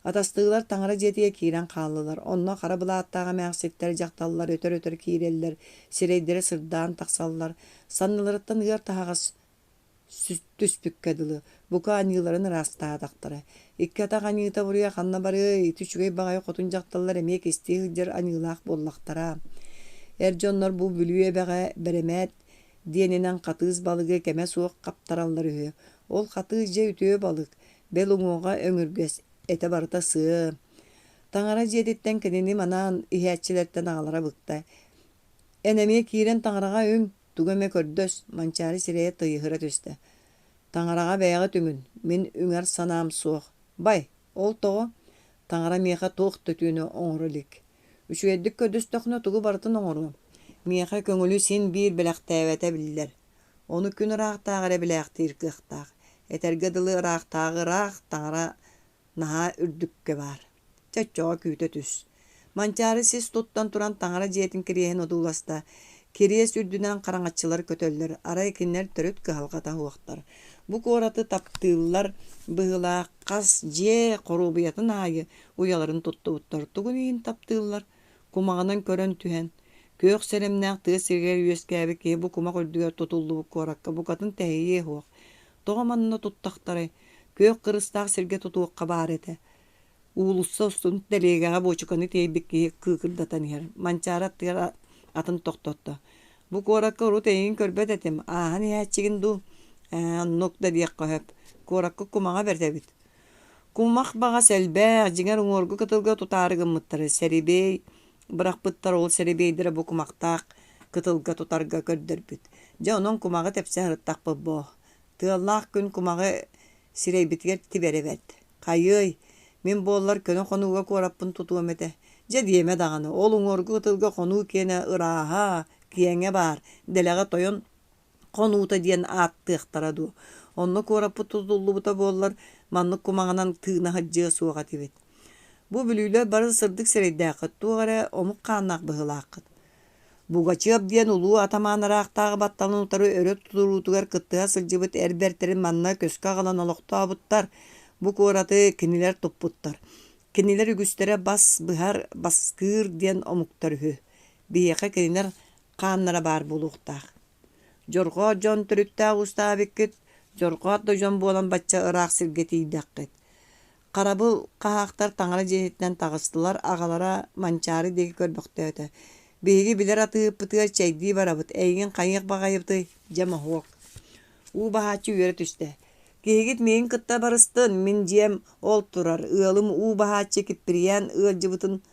Атастыылар таҥара дьиэтигэр киирэн хааллылар. Онно хара былааттаах эмээхситтэр, дьахталлар өтөр-өтөр киирэллэр, сирэйдэрэ сырдаан тахсаллар, санныларыттан ыар таһаҕас түспүккэ дылы, бука аньыыларын ыраастаатахтара. Икки атах аньыыта буруйа ханна барыай, ити үчүгэй баҕайы хотун дьахталлар эмиэ кистии сылдьар аньыылаах буоллахтара. Эр дьоннор бу Бүлүү эбэҕэ бэрэмээт диэнинэн хатыыс балыгы кэмэ суох хаптараллар үһү. Ол хатыыс дьэ үтүө балык, бэл уҥуоҕа өҥүргэс, этэ барыта сыа. Таҥара дьиэтиттэн кинини манаан иһээччилэртэн аҕалара быкта. Эн эмиэ киирэн таҥараҕа үҥ, тугу эмэ көрдөс, Манчаары сирэйэ тыйыһыра түстэ. Таҥараҕа бэйэҕит үҥүн, мин үҥэр санаам суох. Бай, ол тоҕо? Таҥара миэхэ туох да үтүөнү оҥоро илик. Үчүгэйдик көрдөстөххүнэ тугу барытын оҥоруом. Миэхэ көҥүлү син биир бэлэхтээбэтэ биллэр. Ону күн ыраахтааҕы эрэ билээхтиир кыахтаах. Этэргэ дылы ыраахтааҕы ыраах, таҥара наһаа үрдүккэ баар. Чэ оччоҕо күүтэ түс. Манчаары сис туттан туран таҥара дьиэтин кириэһин одууласта. Кириэс үрдүнэн хараҥаччылар көтөллөр, арай кинилэр төрүт кыһалҕата суохтар. Бу куораты таптыыллар быһыылаах хас дьиэ хоруобуйатын аайы уйаларын туттубуттар. Тугун иһин таптыыллар? Кумаҕынан көрөн түһэн, күөх сэрэмнээх тыа сиригэр үөскээбит киһи бу кумах үрдүгэр тутуллубут куоракка букатын тэһийиэ суох. Тоҕо манна туттахтарай? Күөх кырыстаах сиргэ тутуохха баар этэ. Уулусса устун тэлиэгэҕэ буочуканы тиэйбит киһи кыыкырдатан иһэр. Манчаары аттыгар атын тохтотто. Бу куоракка урут эйигин көрбөт этим, ааһан иһээччигин дуу? Ээ, оннук да диэххэ сөп. Куоракка кумаҕа бэрт эбит. Кумах баҕас элбэх, дьиҥэр уҥуоргу кытылга тутаары гыммыттара. Сэрибиэй бырахпыттар, ол сэрибиэйдэрэ бу кумахтаах кытылга тутарга көрдөрбүт. Дьэ, онон кумаҕы тэпсэ сырыттахпыт боо. Тыаллаах күн кумаҕы сирэйбитигэр тибэрэ бэрт. Хайыай, мин буоллар көнө хонууга куораппын тутуом этэ. Дьэ диэмэ даҕаны, ол уҥуоргу кытылга хонуу киэнэ ырааһа, киэҥэ баар, дэлэҕэ тойон хонуута диэн ааттыахтара дуо? Онно куораппыт тутуллубута буоллар, маннык кумаҕынан тыына сылдьыа суох этибит. Бу бүлүүлэр бары сырдык сирэйдээххит, туох эрэ омук хааннаах быһыылааххыт. Бугачыап диэн улуу атамаан ыраахтааҕы батталын утары өрө туруутугар кыттыһа сылдьыбыт эр бэртэрин манна көскө аҕалан олохтообуттар. Бу куораты кинилэр туппуттар. Кинилэр үгүстэрэ бас быһар, баскыыр диэн омуктар үһү. Биһиэхэ кинилэр хааннара баар буолуохтаах. Дьорҕоот дьон төрүттээх уустаабыккыт, дьорҕоот да дьон буолан бачча ыраах сиргэ тиийдэххит. Харабыл хаһаахтар таҥара дьиэтиттэн таҕыстылар, аҕалара Манчаары диэки көрбөхтөөтө: «Биһиги билэр атыыһыппытыгар чэйдии барабыт, эйигин хайыах баҕайыбытый, дьэ моһуок» Уу баһааччы үөрэ түстэ: «Киһигит миигин кытта барыстын, мин дьиэм ол турар, ыалым уу баһааччы Киппирийээн ыалдьыбытын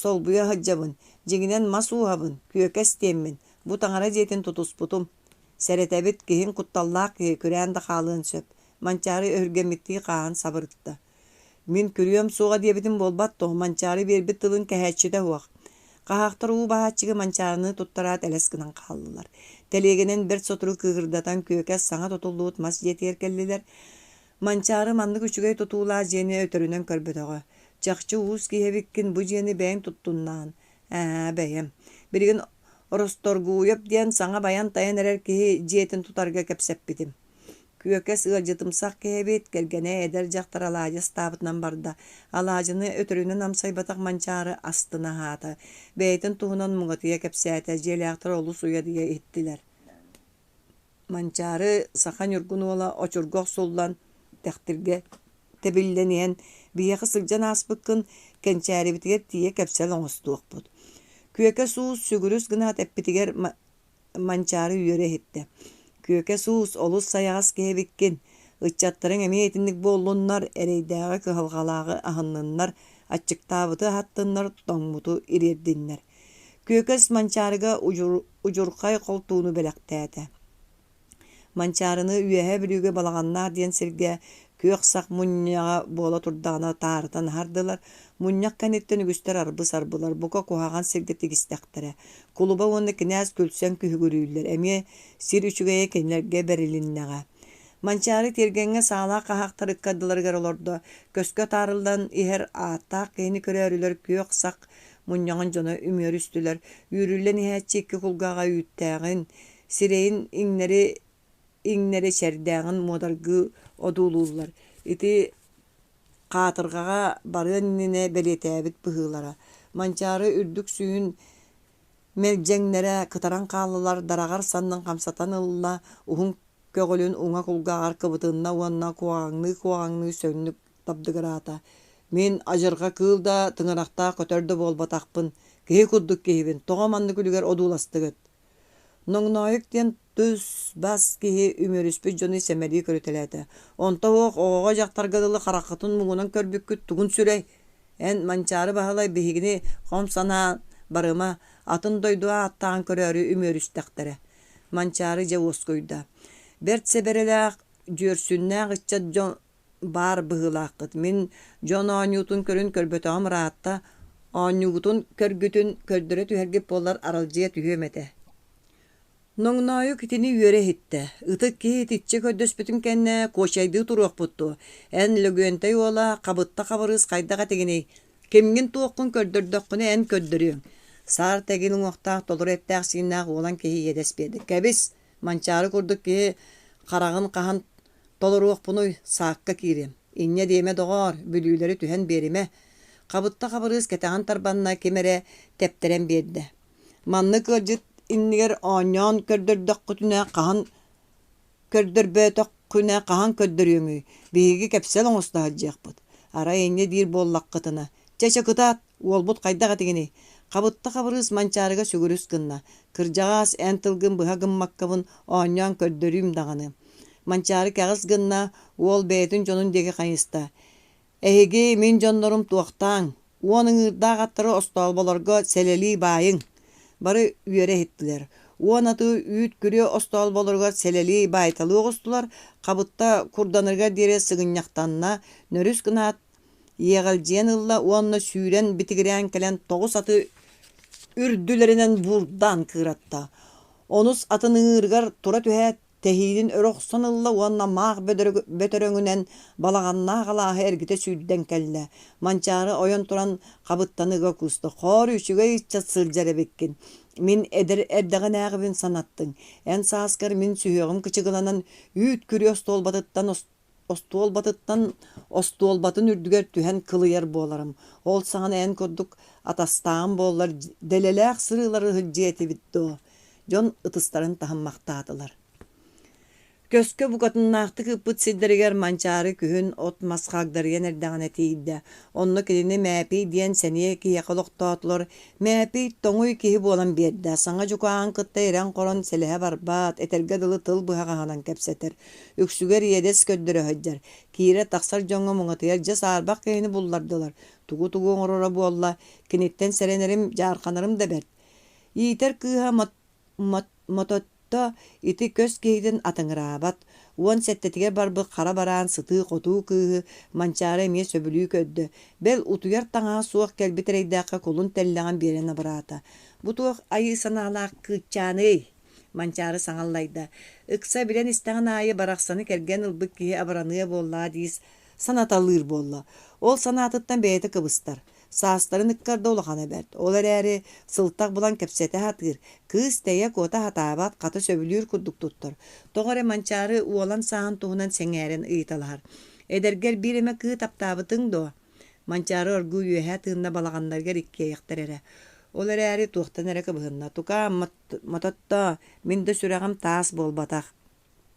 солбуйа сылдьабын, дьиҥинэн мас ууһабын, күөкэс диэммин, бу таҥара дьиэтин тутуспутум. Сэрэтэбит, киһиҥ кутталлаах киһи күрээн да хаалыан сөп» Манчаары өһүргэммиттии хааһын сабырытта. «Мин күрүөм суоҕа диэбитим буолбат дуо, Манчаары биэрбит тылын кэһээччитэ суох» Хаһаахтар уу баһааччыга Манчаарыны туттараат элэс гынан хааллылар. Тэлиэгэнэн бэрт сотору кыыһырдатан күөкэс саҥа тутуллубут мас дьиэтигэр кэллилэр. Манчаары маннык үчүгэй тутуулаах дьиэни өтөрүнэн көрбөтөҕө. Чахчы уус киһи эбиккин, бу дьиэни бэйэҥ туттуннаҕын. Ээ, бэйэм. Билигин Росторгуйап диэн саҥа байан-тайан эрэр киһи дьиэтин тутарга кэпсэппитим. Күөкэс ыалдьытымсах киһи эбит, кэргэнэ эдэр дьахтар алаадьы астаабытынан барда. Алаадьыны өтөрүнэн амсайбатах Манчаары астына аһаата. Бэйэтин туһунан муҥатыйа кэпсээтэ, дьиэлээхтэр олус уйадыйа иһиттилэр. Манчаары саха ньургун уола очурга охсуллан, Тэхтиргэ тэбиллэн иһэн, биһиэхэ сылдьан ааспыккын Кэнчээрибитигэр тиийэ кэпсэл оҥостуохпут. Күөкэс уус сүгүрүс гынаат эппитигэр Манчаары үөрэ иһиттэ: «Күөкэс уус, олус сайаҕас киһи эбиккин. Ыччаттарыҥ эмиэ итинник буоллуннар, эрэйдээҕи кыһалҕалааҕы аһынныннар, аччыктаабыты аһаттыннар, тоҥмуту ириэрдиннэр» Күөкэс Манчаарыга удьурхай холтууну бэлэхтээтэ. Манчаарыны Үөһээ Бүлүүгэ Балаҕаннаах диэн сиргэ күөх сах мунньаҕа буола турдаҕына таарытан аһардылар. Мунньах кэнниттэн үгүстэр арбы-сарбылар, бука куһаҕан сиргэ тигистэхтэрэ. Кулуба уонна кинээс күлсэн күһүгүрүүллэр, эмиэ сир үчүгэйэ кинилэргэ бэрилиннэҕэ. Манчаары тиэргэҥҥэ саалаах хаһаахтар ыккардыларыгар олордо, көскө атаарыллан иһэр ааттаах киһини көрөөрүлэр күөх сах мунньаҕын дьоно үмүөрүстүлэр, үүрүллэн иһээччи икки кулгааҕа үүттээҕин, сирэйин иҥнэри иҥнэри чэрдээҕин муодаргыы одуулууллар. Ити хаатырҕаҕа барыан иннинэ бэлиэтээбит быһыылара. Манчаары үрдүк сүүһүн мэлдьэҥнэрэ кытаран хааллылар, дараҕар саннын хамсатан ылла, уһун көҕүлүн уҥа кулгааҕар кыбытынна уонна куоҕаҥныы-куоҕаҥныы сөннүк табдыгыраата: «Мин адьырҕа кыыл да, тыҥырахтаах көтөр да буолбатахпын, киһи курдук киһибин, тоҕо маннык үлүгэр одууластыгыт?» Ноҥноойук диэн түс-бас киһи үмүөрүспүт дьону сэмэлии көрүтэлээтэ: «Онто суох оҕоҕо-дьахтарга дылы хараххытын муҥунан көрбүккүт тугун сүрэй? Эн, Манчаары Баһылай, биһигини хом санаан барыма, атын дойду ааттааҕын көрөөрү үмүөрүстэхтэрэ» Манчаары дьэ уоскуйда: «Бэрт сэбэрэлээх, дьүөрсүннээх ыччат дьон баар быһыылааххыт. Мин дьон оонньуутун көрүн көрбөтөҕүм ыраатта, оонньуугутун көргүтүн көрдөрө түһэргит буоллар аралдьыйа түһүөм этэ» Ноҥноойук итини үөрэ иһиттэ: «Ытык киһи итиччэ көрдөспүтүн кэннэ куочайдыы туруохпут дуо? Эн, Лөгүөнтэй уола, Хабытта Хабырыыс хайдах этигиний? Кимҥин-туоххун көрдөрдөххүнэ эн көрдөрүөҥ» Саар тэгил уҥуохтаах толору эттээх-сииннээх уолан киһи иэдэс биэрдэ: «Кэбис, Манчаары курдук киһи хараҕын хаһан толоруохпунуй, саакка киириэм. Инньэ диэмэ, доҕоор, бүлүүлэри түһэн биэримэ» Хабытта Хабырыыс кэтэҕин тарбанна, ким эрэ тэптэрэн биэрдэ. Маннык ыалдьыт иннигэр оонньоон көрдөрдөххүтүнэ хаһан көрдөрбөтөххүнэ хаһан көрдөрүөҥүй, биһиги кэпсэл оҥосто сылдьыахпыт. Арай инньэ диир буоллаххытына, чэ чэ кытаат, уолбут хайдах этигиний? Хабытта Хабырыыс Манчаарыга сүгүрүс гынна: «Кырдьаҕаас, эн тылгын быһа гыммаккабын оонньоон көрдөрүүм даҕаны» Манчаары кэҕис гынна, уол бэйэтин дьонун диэки хайыста: «Эһиги мин дьоннорум туохтааҥ, уон ыҥыырдаах аттары остоолболорго сэлэлии баайыҥ» Бары үөрэ иһиттилэр. Уон аты үүт күрүө остоолболоругар сэлэлии баайталыы оҕустулар, хабытта курданарыгар диэри сыгынньахтанна, нөрүс гынаат иэҕэлдьийэн ылла уонна сүүрэн битигирээн кэлэн тоҕус аты үрдүлэринэн буурдаан кыыратта. Онус атын ыҥыырыгар тура түһээт. Тэһиинин өрө охсон ылла уонна маах бөтөрөҥүнэн балаҕаннаах алааһы эргитэ сүүрдэн кэллэ. Манчаары ойон туран хабыттан ыга кууста: «Хоор, үчүгэй ыччат сылдьар эбиккин. Мин эдэр эрдэҕинээҕибин санаттыҥ. Эн сааскар мин сүһүөҕүм кычыгыланан үүт күрүө остуолбатыттан остуолбатыттан остуолбатын үрдүгэр түһэн кылыйар буоларым. Ол саҕана эн курдук атастааҕым буоллар дэлэлээх сырыылары сылдьыа этибит дуо?» Дьон ытыстарын таһыммахтаатылар. Көскө букатыннаахтык ыыппыт сирдэригэр Манчаары күһүн от-мас хагдарыйан эрдэҕинэ тиийдэ. Онно кинини Мээпий диэн сэниэ киһиэхэ олохтоотулар. Мээпий тоҥуй киһи буолан биэрдэ. Саҥа дьукааҕын кытта ирэн-хорон сэлэһэ барбат, этэргэ дылы тыл быһаҕаһынан кэпсэтэр. Үксүгэр иэдэс көрдөрө сылдьар. Киирэр-тахсар дьоҥҥо муҥатыйар дьэ саарбах киһини буллардылар. Тугу-тугу оҥороро буолла, киниттэн сэрэнэрим, дьаарханарым да бэрт. Иитэр кыыһа Мототто ити көс киһитин атыҥыраабат, 17-тигэр барбыт хара бараан сытыы-хотуу кыыһы Манчаары эмиэ сөбүлүү көрдө, бэл утуйар таҥаһа суох кэлбит эрэйдээххэ кулун тэллэҕин биэрэн абыраата. «Бу туох айыы санаалаах кыыччааный?» Манчаары саҥа аллайда. Ыкса билэн истэҕин аайы барахсаны кэргэн ылбыт киһи абыраныа буоллаҕа дии санаталыыр буолла. Ол санаатыттан бэйэтэ кыбыстар. Саастарын ыккарда улахана бэрт. Ол эрээри сылтах булан кэпсэтэ сатыыр. Кыыс тэйэ-куота сатаабат, хата сөбүлүүр курдук туттар. Тоҕо эрэ Манчаары уолан сааһын туһунан сэҥээрэн ыйыталаһар. «Эдэргэр биир эмэ кыы таптаабытыҥ дуо?» Манчаары оргууй үөһэ тыынна балаҕаннарыгар иккиэйэхтэр эрэ. Ол эрээри туохтан эрэ кыбыһынна. «Тукаам, мототтоо, мин да сүрэҕим таас буолбатах.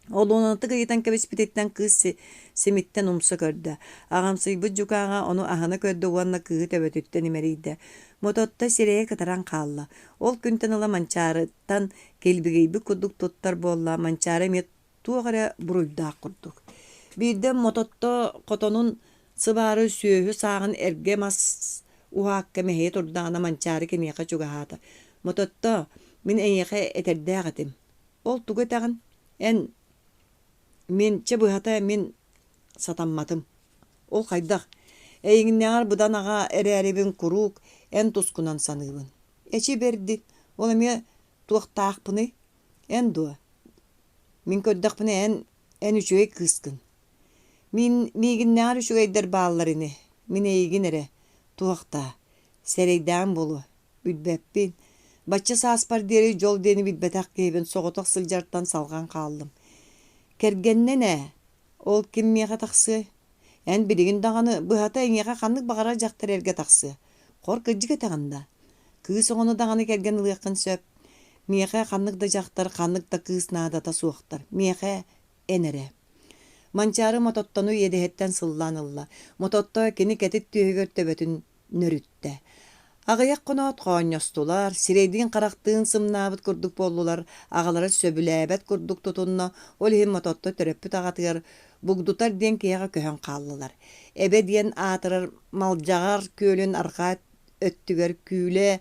Олуонатык ыйытан кэбиспититтэн кыыс симиттэн умса көрдө. Аҕамсыйбыт дьукааҕа ону аһына көрдө уонна кыыһы төбөтүттэн имэрийдэ. Мототто сирэйэ кытаран хаалла. Ол күнтэн ыла Манчаарыттан килбигийбит курдук туттар буолла. Манчаары эмиэ туох эрэ буруйдаах курдук. Биирдэ Мототто хотонун сыбаары сүөһү сааҕын эргэ мас уһаакка мэһийэ турдаҕына Манчаары киниэхэ чугаһаата. «Мототто, мин эйиэхэ этэрдээх этим. Ол тугу этэҕин? Эн, мин, чэ быһата, мин сатамматым. Ол хайдах? Эйигиннээҕэр быдан аҕа эрээрибин куруук эн тускунан саныыбын. Эчи бэрдин, ол эмиэ туохтаахпыный? Эн дуо? Мин көрдөхпүнэ эн, эн үчүгэй кыыскын. Мин миигиннээҕэр үчүгэйдэр бааллар ини. Мин эйигин эрэ, туохтаа, сэрэйдээҕим буолуо. Билбэппин. Бачча сааспар диэри дьол диэни билбэтэх киһибин соҕотох сылдьартан салҕан хааллым. Кэргэннэн ээ, ол ким миэхэ тахсыай? Эн билигин даҕаны, быһата, эйиэхэ ханнык баҕарар дьахтар эргэ тахсыа. Хор кырдьык этэҕин да? Кыыс оҕону даҕаны кэргэн ылыаххын сөп. Миэхэ ханнык да дьахтар, ханнык да кыыс наадата суохтар. Миэхэ эн эрэ. Манчаары Мототтону иэдэһиттэн сыллаан ылла. Мототто кини кэтит түөһүгэр төбөтүн нөрүттэ. Аҕыйах хоноот хоонньостулар, сирэйдиин-харахтыын сымнаабыт курдук буоллулар, аҕалара сөбүлээбэт курдук тутунна, ол иһин Мототто төрөппүт аҕатыгар Бугдутар диэн киһиэхэ көһөн хааллылар. Эбэ диэн аатырар Малдьаҕар күөлүн арҕаа өттүгэр Күүлэ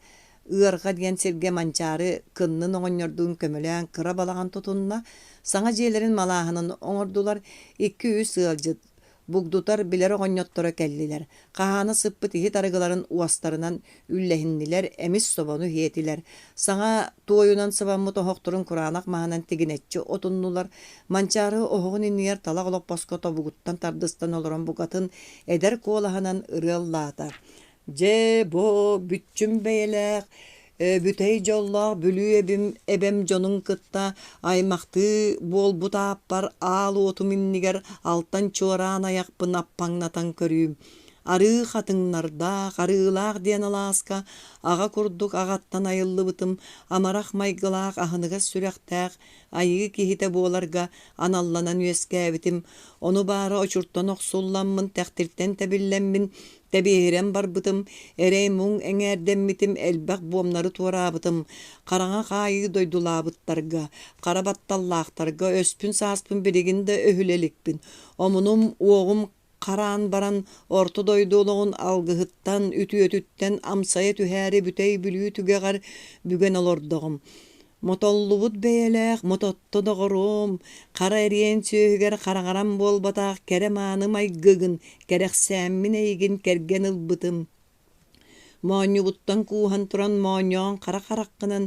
Ыарҕа диэн сиргэ Манчаары кыннын оҕонньордуун көмөлөөн кыра балаҕан тутунна, саҥа дьиэлэрин малааһынын оҥордулар, икки-үс ыалдьыт Бугдутар билэр оҕонньотторо кэллилэр, хаһаана сыппыт иһит арыгыларын уостарынан үллэһиннилэр, эмис собону иһиэтилэр, саҥа туойунан сыбаммыт оһохторун кураанах маһынан тигинэччи отуннулар, Манчаары оһоҕун иннигэр талах олоппоско тобугуттан тардыстан олорон букатын эдэр куолаһынан ырыа ыллаата: Дьэ, бу бүччүм бэйэлээх, бүтэй дьоллоох Бүлүү эбим эбэм дьонун кытта аймахтыы буолбут ааппар аал уотум иннигэр алтан чуораан айахпын аппаҥнатан көрүүм. Арыы хатыҥнардаах, арыылаах диэн алааска аҕа курдук аҕаттан айыллыбытым, амарах майгылаах, аһыныгас сүрэхтээх айыы киһитэ буоларга аналланан үөскээбитим. Ону баара очуртан охсулламмын, тэхтиртэн тэбиллэммин, Тэбиэһирэн барбытым, эрэй-муҥ эҥээрдэммитим, элбэх буомнары туораабытым, хараҥа хаайыы дойдулаабыттарга, хара батталлаахтарга өспүн-сааспын билигин да өһүлэ иликпин. Омунум, уоҕум хараан баран, орто дойду олоҕун алгыһыттан, үтүөтүттэн амсайа түһээри бүтэй Бүлүү түгэҕэр бүгэн олордоҕум. Мотоллубут бэйэлээх мототто доҕоруом, хара эриэн сүөһүгэр хараҥаран буолбатах кэрэ-мааны майгыгын кэрэхсээммин эйигин кэргэн ылбытым. Моонньубуттан кууһан туран моонньоон хара хараххынан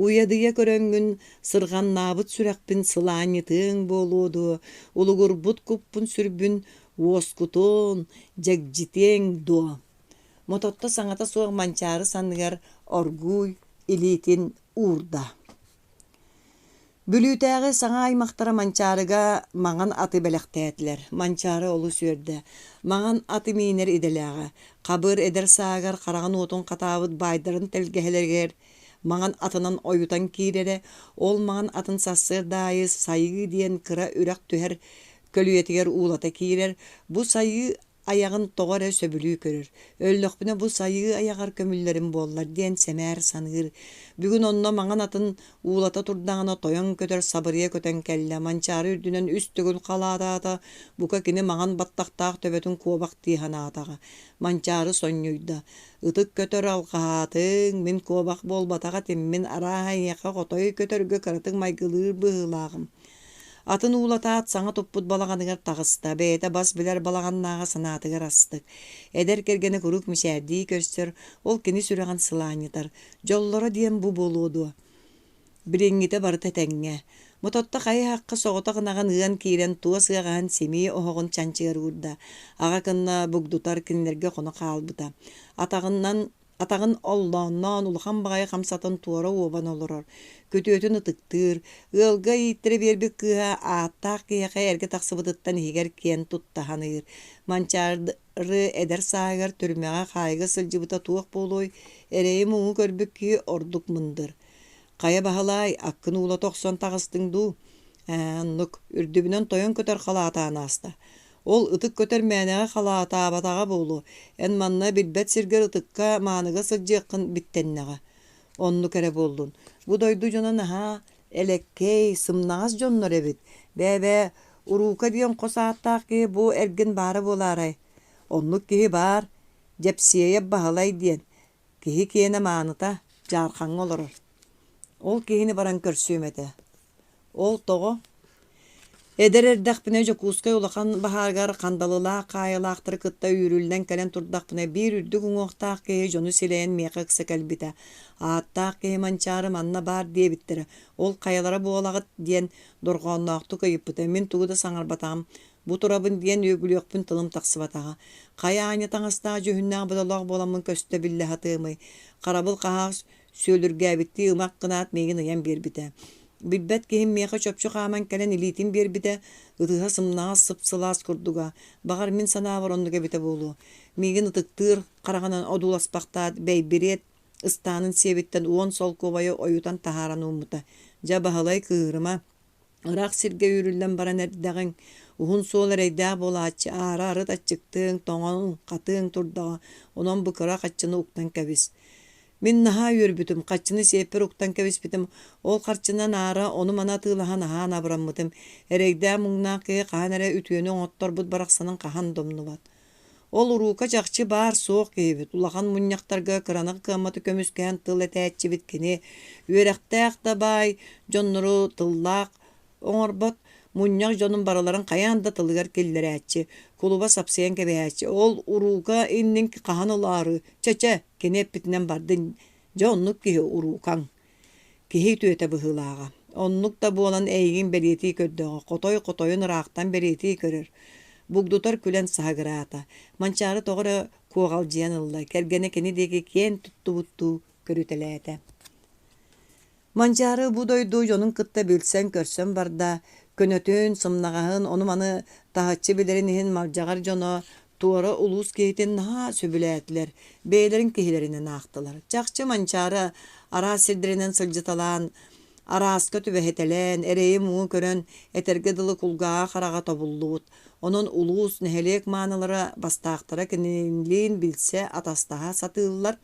уйадыйа көрөҥҥүн сырҕаннаабыт сүрэхпин сылаанньытыаҥ буолуо дуо, улугурбут куппун-сүрбүн уоскутуон, дьэгдьитиэҥ дуо? Мототто саҥата суох Манчаары санныгар оргууй илиитин уурда. Бүлүүтээҕи саҥа аймахтара Манчаарыга маҥан аты бэлэхтээтилэр. Манчаары олус үөрдэ. Маҥан аты миинэр идэлээҕэ. Хабыр эдэр сааһыгар хараҕын уотун хатаабыт баайдарын тэлгэһэлэригэр маҥан атынан ойутан киирэрэ. Ол маҥан атын сарсыарда аайы Сайыы диэн кыра үрэх түһэр көлүйэтигэр уулата киирэр. Бу Сайыы айаҕын тоҕо эрэ сөбүлүү көрөр, өллөхпүнэ бу сайыы айаҕар көмүллэрим буоллар диэн сэмээр саныыр. Бүгүн онно маҥан атын уулата турдаҕына тойон көтөр сабырыйа көтөн кэллэ, Манчаары үрдүнэн үс төгүл халаатаата, бука кини маҥан баттахтаах төбөтүн куобах дии санаатаҕа. Манчаары сонньуйда: «Ытык көтөр алҕаһаатыҥ, мин куобах буолбатах этим, мин арааһа эйиэхэ хотой көтөргө кыратык майгылыыр быһыылааҕым. Атын уулатаат, саҥа туппут балаҕаныгар таҕыста, бэйэтэ бас билэр балаҕаннааҕа санаатыгар астык. Эдэр кэргэнэ куруук мичээрдии көрсөр, ол кини сүрэҕин сылаанньытар. Дьоллоро диэн бу буолуо дуо? Билиҥҥитэ барыта этэҥҥэ. Мототто хайы-һахха соҕотох ынаҕын ыан киирэн туос ыаҕаһын симии оһоҕун чанчыгар уурда. Аҕа кынна бугдутар кинилэргэ хоно хаалбыта. Атаҕынан Атаҕын оллоонноон улахан баҕайы хамсатан туора уобан олорор, күтүөтүн ытыктыыр, ыалга ииттэрэ биэрбит кыыһа ааттаах киһиэхэ эргэ тахсыбытыттан иһигэр киэн тутта саныыр. Манчаары эдэр сааһыгар түрмэҕэ хаайыга сылдьыбыта туох буолуой, эрэйи-муҥу көрбүт киһи ордук мындыр. Хайа Баһылаай, аккын уулата охсон таҕыстыҥ дуу? Ээ, оннук, үрдүбүнэн тойон көтөр халаатаан ааста. Ол ытык көтөр мээнэҕэ халаатаабатаҕа буолуо, эн манна билбэт сиргэр ытыкка мааныга сылдьыаххын биттэннэҕэ. Оннук эрэ буоллун. Бу дойду дьоно наһаа элэккэй, сымнаҕас дьоннор эбит. Бээ-бээ, Уруука диэн хос ааттаах киһи бу эргин баара буолаарай? Оннук киһи баар, Дьэпсиэйэп Баһылай диэн. Киһи киэнэ мааныта, Дьаархаҥҥа олорор. Ол киһини баран көрсүөм этэ. Ол тоҕо? Эдэр эрдэхпинэ Дьокуускай улахан баһаарыгар хандалылаах хаайылаахтары кытта үүрүллэн кэлэн турдахпына биир үрдүк уҥуохтаах киһи дьону силэйэн миэхэ ыкса кэлбитэ. Ааттаах киһи Манчаары манна баар диэбиттэрэ. Ол хайалара буолаҕыт диэн дорҕоонноохтук ыйыппыта. Мин тугу да саҥарбатаҕым. Бу турабын диэн үөгүлүөхпүн тылым тахсыбатаҕа. Хайа аанньа таҥастаах дьүһүннээх бодолоох буоламмын көстө биллэ сатыамый. Харабыл хаһаах сүөлүргээбиттии ымах гынаат миигин ыйан биэрбитэ. Билбэт киһим миэхэ чопчу хааман кэлэн илиитин биэрбитэ, ытыһа сымнаҕас сып-сылаас курдуга. Баҕар, мин санаабар оннук эбитэ буолуо. Миигин ытыктыыр хараҕынан одууласпахтаат, бэйбириэт ыстаанын сиэбиттэн 10 солкуобайы ойутан таһааран ууммута. Дьэ, Баһылай, кыыһырыма, Ыраах сиргэ үүрүллэн баран эрдэҕиҥ, уһун суол эрэйдээх буолааччы, аара арыт аччыктыаҥ, тоҥоҥ, хатыаҥ турдаҕа, онон бу кыра хаччыны уктан кэбис. Мин наһаа үөрбүтүм, хаччыны сиэппэр уктан кэбиспитим, ол харчынан аара ону-маны атыылаһан аһаан абыраммытым. Эрэйдээх-муҥнаах киһи хаһан эрэ үтүөнү оҥотторбут барахсанын хаһан да умнубат. Ол уруука чахчы баар-суох киһибит, улахан мунньахтарга кыраны-кыамматы көмүскэһэн тыл этээччибит кини, үөрэхтээх да баай дьоннору тыллаах оҥорбот, мунньах дьонун барыларын хайаан да тылыгар киллэрээччи, кулуба сапсыйан кэбиһээччи. Ол уруука иннин хаһан ылаары, чэ-чэ, кини эппитинэн бардын, дьэ оннук киһи уруукаҥ. Киһи үтүөтэ быһыылааҕа. Оннук да буолан эйигин бэлиэтии көрдөҕө, хотой хотойун ыраахтан бэлиэтии көрөр. Бугдутар күлэн саһыгыраата. Манчаары тоҕо эрэ куоҕалдьыйан ылла, кэргэнэ кини диэки киэн туттубуттуу көрүтэлээтэ. Манчаары бу дойду дьонун кытта билсэн-көрсөн барда, көнөтүн, сымнаҕаһын, ону-маны таһыччы билэрин иһин малдьаҕар дьоно Туора улуус киһитин наһаа сөбүлээтилэр, бэйэлэрин киһилэринэн аахтылар. Чахчы Манчаары араас сирдэринэн сылдьыталаан, арааска түбэһитэлээн, эрэйи-муҥу көрөн, этэргэ дылы кулгааҕа хараҕа тобуллубут. Онон улуус, нэһилиэк маанылара, бастаахтара кинилиин билсэ, атастаһа сатыыллар.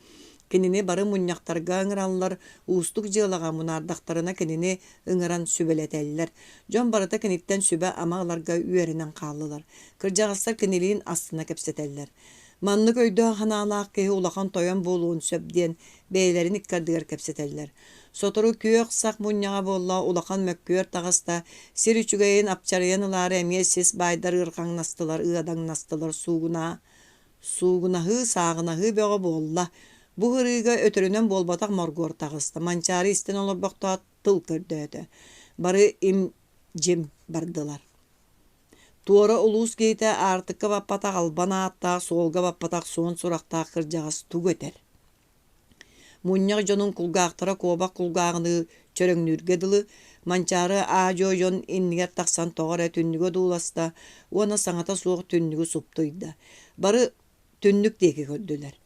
Кинини бары мунньахтарга ыҥыраллар, уустук дьыалаҕа мунаардахтарына кинини ыҥыран сүбэлэтэллэр. Дьон барыта киниттэн сүбэ-ама ыларга үөрэнэн хааллылар. Кырдьаҕастар кинилиин астына кэпсэтэллэр. Маннык өйдөөх-санаалаах киһи улахан тойон буолуон сөп диэн бэйэлэрин икки ардыгар кэпсэтэллэр. Сотору күөх сах мунньаҕа буолла, улахан мөккүөр таҕыста, сир үчүгэйин апчарыйан ылаары эмиэ сис баайдар ыарҕаҥнастылар, ыадаҥнастылар, суугунаа Суугунаһыы-сааҕынаһыы бөҕө буолла. Бу ырыыга өтөрүнэн буолбатах моргуор таҕыста, Манчаары истэн олорбохтоот тыл көрдөөтө. Бары им-дьим бардылар. Туора улуус киһитэ аартыкка баппатах албан ааттаах, суолга баппатах суон сурахтаах кырдьаҕас тугу этэр? Мунньах дьонун кулгаахтара куобах кулгааҕыныы чөрөҥнүүргэ дылы, Манчаары аа-дьуо дьон иннигэр тахсан тоҕо эрэ түннүгү одууласта уонна саҥата суох түннүгү суптуйда. Бары түннүк диэки көрдүлэр.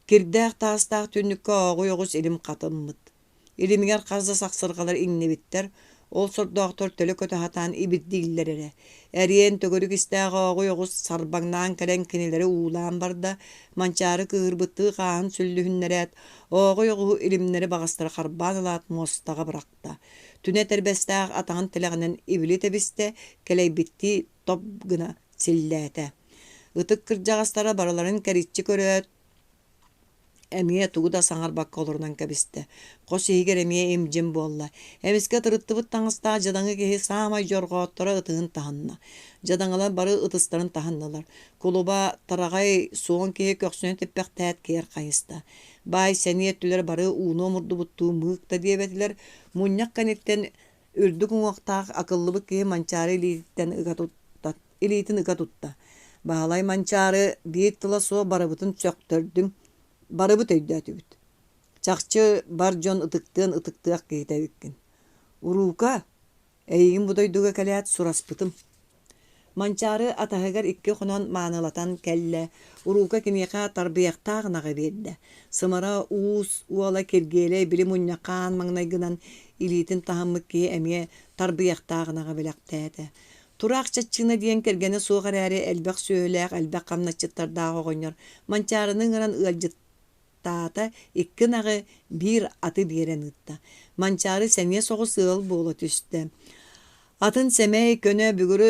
Кирдээх таастаах түннүккэ ооҕуй оҕус илим хатыммыт. Илимигэр хас да сахсырҕалар иҥнибиттэр, ол сордоохтор төлө көтө сатаан ибирдииллэр эрэ. Эриэн төгүрүк истээх ооҕуй оҕус сарбаҥнаан кэлэн кинилэри уулаан барда, Манчаары кыыһырбыттыы хааһын сүллүһүннэрээт, ооҕуй оҕуһу илимнэри баҕастара харбаан ылаат муостаҕа бырахта. Түнэ этэрбэстээх атаҕын тилэҕинэн ибили тэбистэ, кэлэйбиттии топ гына силлээтэ. Ытык кырдьаҕастара барыларын кэриччи көрөөт, эмиэ тугу да саҥарбакка олорунан кэбистэ. Хос иһигэр эмиэ им-дьим буолла. Эмискэ тырыттыбыт таҥастаах дьадаҥы киһи саамай дьорҕоотторо ытыһын таһынна. Дьадаҥылар бары ытыстарын таһыннылар. Кулуба тараҕай суон киһи көхсүнэн типпэхтээт киэр хайыста. Баай сэниэ өттүлэр бары ууну омурдубуттуу мыык да диэбэтилэр. Мунньах кэнниттэн Үрдүк уҥуохтаах акыллыбыт киһи Манчаары илиититтэн ыга тутта, илиитин ыга тутта. Баһылай Манчаары биир тыла суох барыбытын сөхтөрдүҥ, барыбыт өйдөөтүбүт. Чахчы бар дьон ытыктыан ытыктыах киһитэ эбиккин. Уруука, эйигин бу дойдуга кэлээт сураспытым. Манчаары атаһыгар икки хонон маанылатан кэллэ, уруука киниэхэ тарбыйахтаах ынаҕы биэрдэ. Сымара уус уола Киргиэлэй били мунньахха аан маҥнайгынан илиитин таһыммыт киһи эмиэ тарбыйахтаах ынаҕы бэлэхтээтэ. Тураах Чаччыына диэн кэргэнэ суох эрээри элбэх сүөһүлээх, элбэх хамначчыттардаах оҕонньор Манчаарыны ыҥыран ыалдьыт таата икки ынаҕы, биир аты биэрэн ыытта. Манчаары сэниэ соҕус ыал буола түстэ. Атын сэмэй, көнө бүгүрү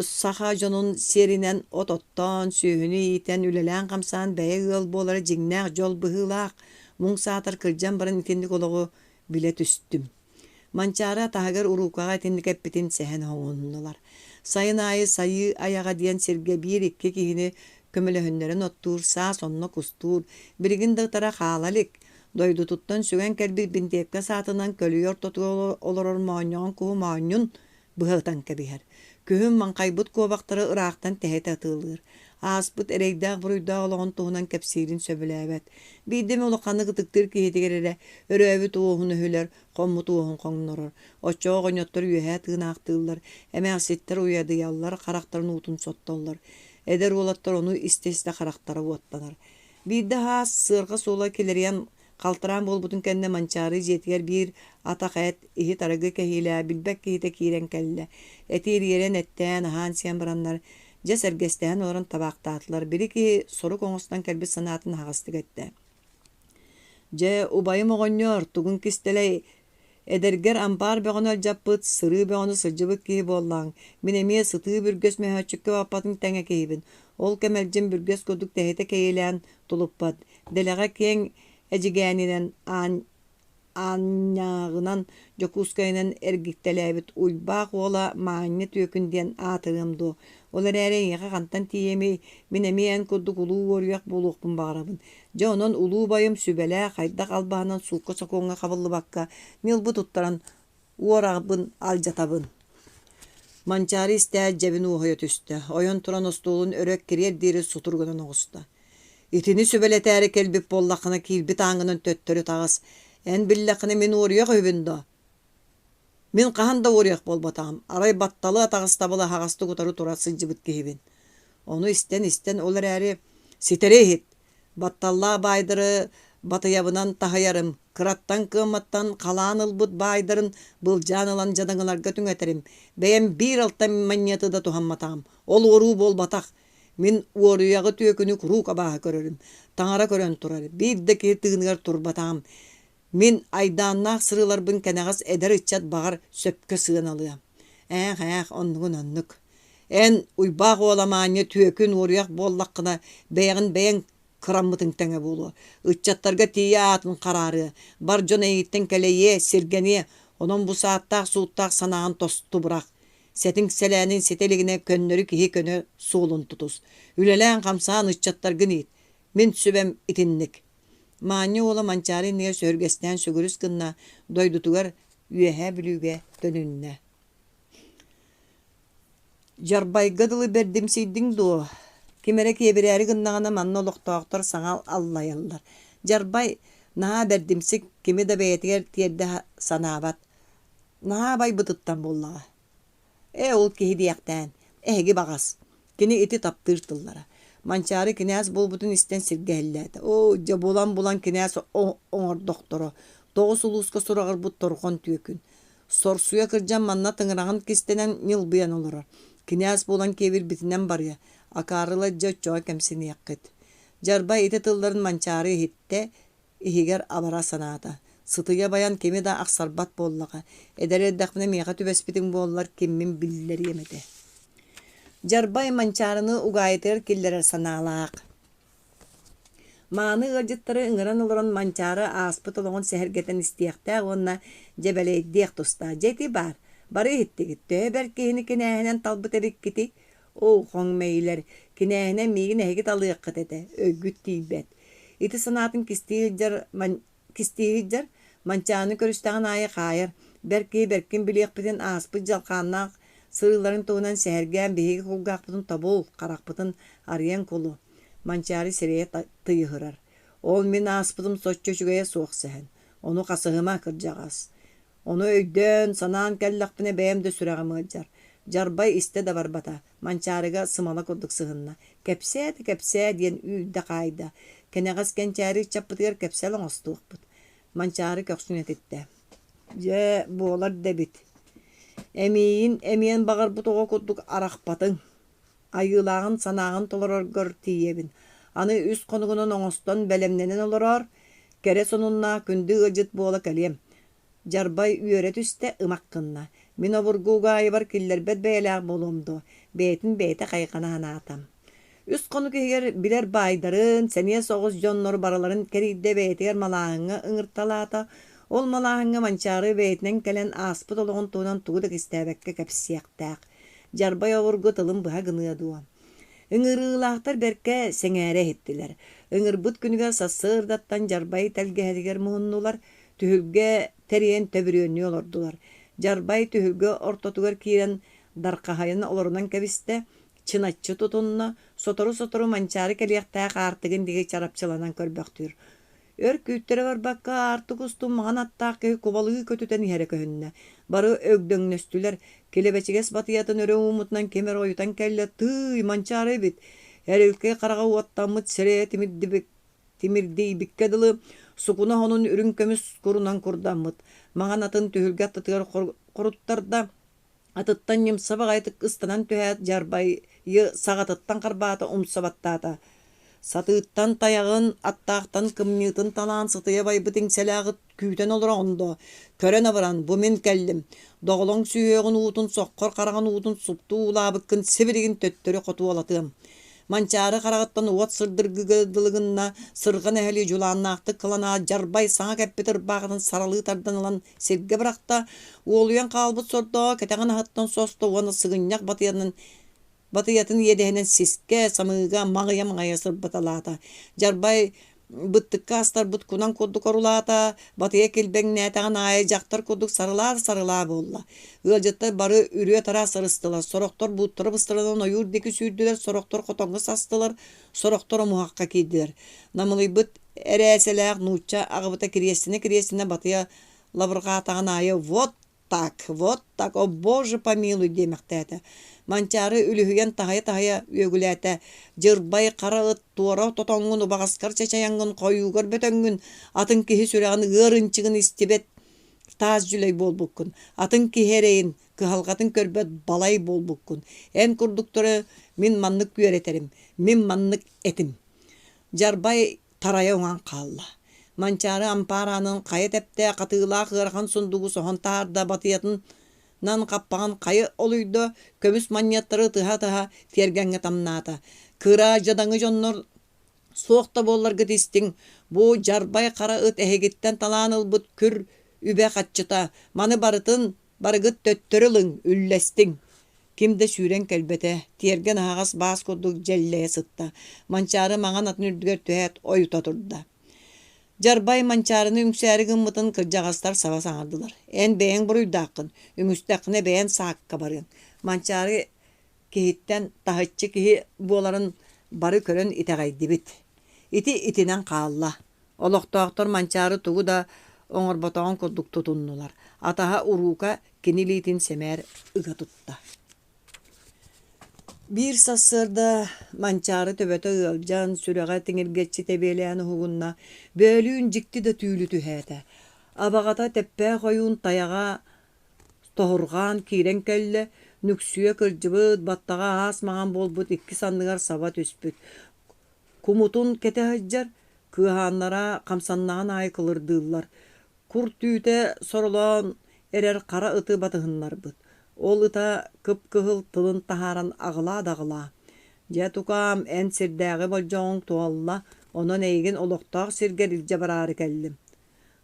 саха дьонун сиэринэн от оттоон, сүөһүнү иитэн, үлэлээн-хамсаан бэйэ ыал буолара дьиҥнээх дьол быһыылаах, муҥ саатар кырдьан баран итинник олоҕу билэ түстүм. Манчаары атаһыгар уруукаҕа итинник эппитин сэһэн оҥоһуннулар. Сайын аайы Сайыы айаҕа диэн сиргэ биир-икки киһини көмөлөһүннэрэн оттуур, саас онно кустуур, билигин да ытара хаала илик. Дойдутуттан сүгэн кэлбит бинтиэпкэ саатынан көлүйэ ортотугар олорор моонньоҕон куһу моонньун быһа ытан кэбиһэр. Күһүн маҥхайбыт куобахтары ыраахтан тэһитэ атыылыыр. Ааспыт эрэйдээх-буруйдаах олоҕун туһунан кэпсиирин сөбүлээбэт. Биирдэ эмэ улаханнык ытыктыыр киһитигэр эрэ өрөөбүт уоһун өһүлэр, хоммут уоһун хоҥнорор. Оччоҕо оҕонньоттор үөһээ тыынаахтыыллар, эмээхситтэр уйадыйаллар, харахтарын уутун соттоллор. Эдэр уолаттар ону истэ-истэ харахтара уоттанар. Биирдэ аһаас сыарҕа суола килэрийэн Халтараан буолбутун кэннэ Манчаары дьиэтигэр биир атах эт, иһит арыгы кэһиилээх билбэт киһитэ киирэн кэллэ. Эти ириэрэн эттээн, аһаан-сиэн бараннар, дьэ сэргэстэһэн олорон табаахтаатылар. Били киһи сорук оҥостон кэлбит санаатын аһаҕастык эттэ: «Дьэ, убайым оҕонньор, тугун кистэлэй, Эдэргэр ампаар бөҕөнү алдьаппыт, сырыы бөҕөнү сылдьыбыт киһи буоллаҕыҥ. Мин эмиэ сытыы бүргэс мөһөөччүккэ баппатын тэҥэ киһибин. Ол кэмэлдьим бүргэс курдук тэһитэ кэйиэлээн тулуппат. Дэлэҕэ киэҥ Эдьигээнинэн аан аанньааҕынан Дьокуускайынан эргиттэлээбит Уйбаах уола Маанньа Түөкүн диэн аатырыам дуо? Ол эрээри эйиэхэ хантан тиийиэмий, мин эмиэ эн курдук улуу уоруйах буолуохпун баҕарабын. Дьэ онон улуу убайым сүбэлээ, хайдах албаһынан суукка-сокуоҥҥа хабыллыбакка ньылбы туттаран уораҕбын алдьатабын. Манчаары истээт дьэбин уоһуйа түстэ, ойон туран остуолун өрө эккириэр диэри сутуругунан оҕуста. Итини сүбэлэтээри кэлбит буоллаххына киирбит ааҥҥынан төттөрү таҕыс. Эн биллэххинэ мин уоруйах үһүбүн дуо? Мин хаһан да уоруйах буолбатаҕым, арай батталы атаҕастабылы аһаҕастык утары тура сылдьыбыт киһибин. Ону истэн-истэн ол эрээри ситэри иһит, батталлаах баайдары батыйабынан таһыйарым, кыраттан-кыамматтан халаан ылбыт баайдарын былдьаан ылан дьадаҥыларга түҥэтэрим, бэйэм биир алтан манньыаты да туһамматаҕым, ол уоруу буолбатах. Мин уоруйаҕы түөкүнү куруук абааһы көрөрүм, таҥара көрөн турар, биир да киһи тыыныгар турбатаҕым. Мин айдааннаах сырыыларбын кэнэҕэс эдэр ыччат баҕар сөпкө сыаналыа. Ээх-ээх, оннугун оннук. Эн, Уйбаах уола Маанньа түөкүн уоруйах буоллаххына, бэйэҕин бэйэҥ кыраммытыҥ тэҥэ буолуо. Ыччаттарга тиийэ аатын хараарыа, бар дьон эйигиттэн кэлэйиэ, сиргэниэ. Онон бу сааттаах-сууттаах санааҕын тосту бырах. Сэтиҥ сэлээнин ситэ илигинэ көннөрү киһи көнө суолун тутус. Үлэлээн-хамсаан ыччаттаргын иит. Мин сүбэм итинник. Маанньа уола Манчаары иннигэр сөһүргэстээн сүгүрүс гынна, дойдутугар Үөһээ Бүлүүгэ төнүннэ. Дьарбайга дылы бэрдимсийдиҥ дуо? Ким эрэ киэбирээри гыннаҕына манна олохтоохтор саҥа аллайаллар. Дьарбай наһаа бэрдимсик, кими да бэйэтигэр тиэрдэ санаабат. Наһаа байбытыттан буоллаҕа. Ээ, ол киһи диэхтээн, эһиги баҕас. Кини ити таптыыр тыллара. Манчаары кинээс буолбутун истэн сиргэ иһиллээтэ. Оо, дьэ булан-булан кинээс оҥордохторо. Тоҕус улууска сураҕырбыт торҕон түөкүн. Сорсуйа кырдьан манна тыҥыраҕын кистэнэн ньылбыйан олорор. Кинээс буолан киэбирбитинэн барыа. Акаарыла дьэ оччоҕо кэмсиниэххит. Дьарбай ити тылларын Манчаары иһиттэ, иһигэр абара санаата. Сытыйа байан кими да ахсарбат буоллаҕа. Эдэр эрдэхпинэ миэхэ түбэспитиҥ буоллар киммин биллэриэм этэ. Дьарбай Манчаарыны угаайытыгар киллэрэр санаалаах. Мааны ыалдьыттары ыҥыран олорон Манчаары ааспыт олоҕун сэһэргэтэн истиэхтээх уонна дьэбэлэйдиэх тустаах. Дьэ ити баар, бары иһиттигит, төһө бэрт киһини кинээһинэн талбыт эбиккитий? Оо, хоҥ мэйилэр, кинээһинэн миигин эһиги талыаххыт этэ, өйгүт тиийбэт. Ити санаатын кистии сылдьар кистии сылдьар, Манчааны көрүстэҕин аайы хаайар, бэрт киһи бэркин билиэхпитин ааспыт дьалхааннаах сырыыларын туһунан сэһэргээн биһиги кулгаахпытын тобул, харахпытын арыйан кулу. Манчаары сирэйэ тыйыһырар. Ол мин ааспытым соччо үчүгэйэ суох сэһэн. Ону хасыһыма, кырдьаҕас. Ону өйдөөн, санаан кэллэхпинэ бэйэм да сүрэҕим ыалдьар. Дьарбай истэ да барбата, Манчаарыга сымала курдук сыһынна. Кэпсээ да кэпсээ диэн үүрдэ-хаайда. Кэнэҕэс кэнчээри ыччаппытыгар кэпсэл оҥостуохпут. Манчаары көхсүн этиттэ. Дьэ, буолар да эбит. Эмиийин эмиэн баҕарбыт оҕо курдук арахпатыҥ. Айыылааҕын санааҕын толороргор тиийэбин. Аны үс хонугунан оҥостон бэлэмнэнэн олороор, кэрэ сонуннаах күндү ыалдьыт буола кэлиэм. Дьарбай үөрэ түстэ, ымах гынна. Мин обургу угаайыбар киллэрбэт бэйэлээх буолуом дуо, бэйэтин бэйэтэ хайҕана санаата. Үс хонук иһигэр билэр баайдарын, сэниэ соҕус дьоннору барыларын кэрийдэ бэйэтигэр малааһыҥҥа ыҥырталаата. Ол малааһыҥҥа Манчаары бэйэтинэн кэлэн ааспыт олоҕун туһунан тугу да кистээбэккэ кэпсиэхтээх. Дьарбай обургу тылын быһа гыныа дуо? Ыҥырыылаахтар бэркэ сэҥээрэ иһиттилэр. Ыҥырбыт күнүгэр сарсыардаттан Дьарбай тэлгэһэтигэр муһуннулар, түһүлгэ тэрийэн төбүрүөннүү олордулар. Дьарбай түһүлгэ ортотугар киирэн дархаһайан олорунан кэбистэ, чыначчы тутунна, сотору-сотору Манчаары кэлиэхтээх аартыгын диэки чарапчыланан көрбөхтүүр. Өр күүттэрэ барбакка аартык устун маҥан аттаах киһи кубалыы көтүтэн иһэрэ көһүннэ. Бары өгдөҥнөстүлэр, килэбэчигэс батыйатын өрө ууммутунан ким эрэ ойутан кэллэ, «Тыый, Манчаары эбит!» Эрилкэй хараҕа уоттаммыт сирэйэ тимирдийбиккэ дылы, сукуна оһонун үрүҥ көмүс курунан курдаммыт, маҥан атын түһүлгэ аттытыгар хоруттарда, Атыттан ньымса баҕайытык ыстанан түһээт, дьарбайы саҕатыттан харбаата, умса баттаата. Сатыыттан тайаҕын, аттаахтан кымньыытын талаан сытыйа байбыт иҥсэлээх ыт күүтэн олороҕун дуо? Көрөн абыран, бу мин кэллим. Доҕолоҥ сүһүөҕүн уутун соххор хараҕын уутун супту уулаабыккын сибилигин төттөрү хотуолатыам. Манчаары хараҕыттан уот сырдыргыга дылы гынна, сырҕан эһэлии дьулааннаахтык кыланаат, дьарбай саҥа кэппит ырбаахытын саралыы тардан ылан сиргэ бырахта, уолуйан хаалбыт сордооҕо кэтэҕин аһыттан состо уонна сыгынньах батыйанан батыйатын иэдэһинэн сискэ, самыыга маҕыйа-маҕыйа сырбаталаата. Дьарбай быттыкка астарбыт кунан курдук орулаата, батыйа килбэҥнээтэҕин аайы дьахтар курдук сарылаа-сарылаа буолла. Ыалдьыттар бары үрүө-тараа сырыстылар, сорохтор бууттара быстарынан ойуур диэки сүүрдүлэр, сорохтор хотоҥҥо састылар, сорохтор омуһахха киирдилэр. Намылыйбыт эрээсэлээх нуучча аҕабыта кириэстинэ-кириэстинэ батыйа лабырҕаатаҕын аайы «Вот так, вот так, о боже помилуй» диэмэхтээтэ. Манчаары үлүһүйэн таһыйа-таһыйа үөгүлээтэ: «Дьырбай хара ыт туора тотоҥҥун убаҕаскар чачайаҥҥын хойуугар бөтөҥҥүн, атын киһи сүрэҕин ыар ынчыгын истибэт таас дьүлэй буолбуккун, атын киһи эрэйин, кыһалҕатын көрбөт балай буолбуккун. Эн курдуктары мин маннык үөрэтэрим, мин маннык этим». Дьарбай тарайа уҥан хаалла. Манчаары ампаар аанын хайа тэптэ, хатыылаах ыарахан сундугу соһон таһаарда, батыйатынан хаппаҕын хайа олуйда, көмүс манньыаттары ытыһа-ытыһа тиэргэҥҥэ тамнаата. Кыра дьадаҥы дьоннор суох да буолларгыт истиҥ, бу дьарбай хара ыт эһигиттэн талаан ылбыт күр үбэ хаччыта, маны барытын барыгыт төттөрү ылыҥ, үллэстиҥ. Ким да сүүрэн кэлбэтэ, тиэргэн аһаҕас баас курдук дьэллэйэ сытта. Манчаары маҥан атын үрдүгэр түһээт ойута турда. Дьарбай Манчаарыны үҥсээри гыммытын кырдьаҕастар саба саҥардылар: «Эн бэйэҥ буруйдааххын, үҥүстэххинэ бэйэҥ саакка барыаҥ». Манчаары киһиттэн таһыччы киһи буоларын бары көрөн итэҕэйдибит. Ити итинэн хаалла. Олохтоохтор Манчаары тугу да оҥорботоҕун курдук тутуннулар. Атаһа уруука кини илиитин сэмээр ыга тутта. Биир сарсыарда Манчаары төбөтө ыалдьан, сүрэҕэ тиҥиргэччи тэбиэлээн уһугунна, бөөлүүн дьикти да түүлү түһээтэ. Абаҕата Тэппээх ойуун тайаҕа тоһурҕаан киирэн кэллэ, нүксүйэ кырдьыбыт, баттаҕа аас маҥан буолбут икки санныгар саба түспүт. Кумутун кэтэ сылдьар, кыаһааннара хамсаннаҕын аайы кылырдыыллар. Кур түүтэ соролоон эрэр хара ыты батыһыннарбыт. Ол ыта кып-кыһыл тылын таһааран аҕылаа да аҕылаа. Дьэ, тукаам, эн сирдээҕи болдьоҕуҥ туолла, онон эйигин олохтоох сиргэр илдьэ бараары кэллим.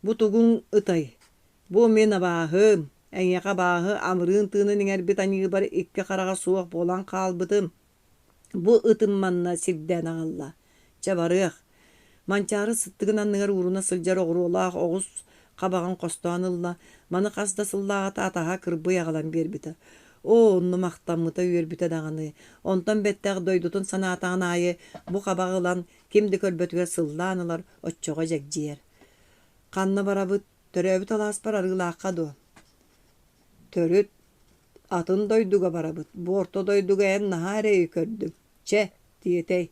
Бу тугуҥ ытай? Бу мин абааһым, эйиэхэ абааһы амырыын тыынын иҥэрбит аньыыбар икки хараҕа суох буолан хаалбытым. Бу ытым манна сирдээн аҕалла. Чэ, барыах. Манчаары сыттыгын анныгар ууруна сылдьар оҕуруолаах оҕус хабаҕын хостоон ылла. Маны хас да сыллааҕыта атаһа кырбый аҕалан биэрбитэ. Оо, онно махтаммыта, үөрбүтэ даҕаны. Онтон бэттэх дойдутун санаатаҕын аайы бу хабаҕы ылан ким да көрбөтүгэр сыллаан ылар, оччоҕо дьэгдьийэр. Ханна барабыт? Төрөөбүт алааспар Арыылаахха дуо? Төрүт атын дойдуга барабыт. Бу орто дойдуга эн наһаа эрэйи көрдүҥ. Чэ, тиэтэй.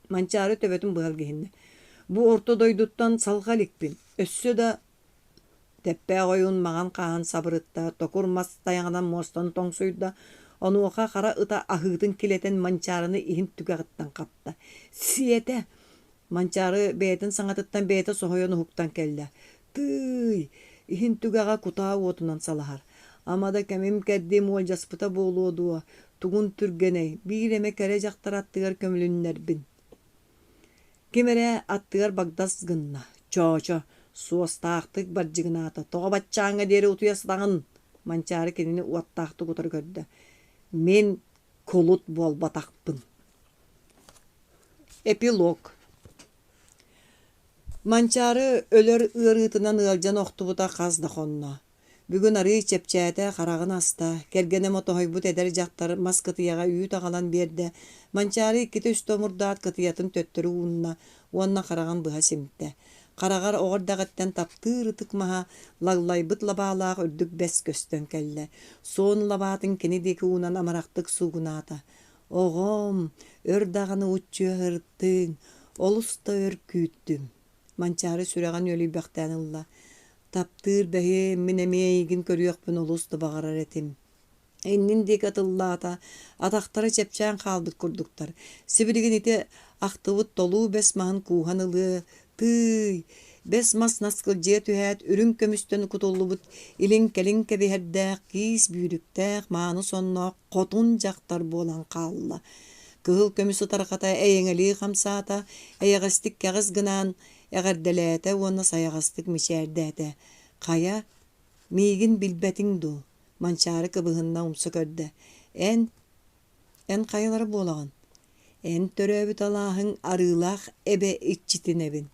Манчаары төбөтүн быһа илгиһиннэ. Бу орто дойдуттан салҕа иликпин. Өссө да Тэппээх ойуун маҥан хааһын сабырытта, токур мас тайаҕынан муостаны тоҥсуйда, онуоха хара ыта аһыытын килэтэн Манчаарыны иһин түгэҕиттэн хапта. Сиэтэ! Манчаары бэйэтин саҥатыттан бэйэтэ соһуйан уһуктан кэллэ. Тыый! Иһин түгэҕэ кутаа уотунан салаһар. Ама да кэмим-кэрдиим уолдьаспыта буолуо дуо, тугун түргэнэй, биир эмэ кэрэ дьахтар аттыгар көмүлүннэрбин. Ким эрэ аттыгар багдас гынна, Чоочо, суостаахтык бардьыгынаата, тоҕо баччааҥҥа диэри утуйа сытаҕын? Манчаары кинини уоттаахтык утары көрдө. Мин кулут буолбатахпын. Эпилог Манчаары өлөр ыарыытынан ыалдьан охтубута хас да хонно. Бүгүн арыый чэпчээтэ, хараҕын аста, кэргэнэ мотоһуйбут эдэр дьахтар мас кытыйаҕа үүт аҕалан биэрдэ. Манчаары иккитэ-үстэ омурдаат кытыйатын төттөрү уунна уонна хараҕын быһа симтэ. Хараҕар оҕо эрдэҕиттэн таптыыр ытык маһа лаглайбыт лабаалаах үрдүк бэс көстөн кэллэ. Суон лабаатын кини диэки уунан амарахтык суугунаата. Оҕом, өр даҕаны уччуйа сырыттыҥ, олус да өр күүттүм. Манчаары сүрэҕин үөлүйбэхтээн ылла. Таптыыр бэһиэм, мин эмиэ эйигин көрүөхпүн олус да баҕарар этим. Иннин диэки атыллаата, атахтара чэпчээн хаалбыт курдуктар. Сибилигин ити ахтыбыт толуу бэс маһын кууһан ылыа, тыый, бэс мас наскылдьыйа түһээт, үрүҥ көмүстэн кутуллубут илин-кэлин кэбиһэрдээх, киис бүүрүктээх, мааны сонноох хотун дьахтар буолан хаалла. Кыһыл көмүс ытарҕата эйэҥэлии хамсаата, эйэҕэстик кэҕис гынаан эҕэрдэлээтэ уонна сайаҕастык мичээрдээтэ: «Хайа, миигин билбэтиҥ дуу?» Манчаары кыбыһынна умса көрдө: «Эн, эн хайалара буолаҕын? Эн төрөөбүт алааһыҥ Арыылаах эбэ иччитинэбин.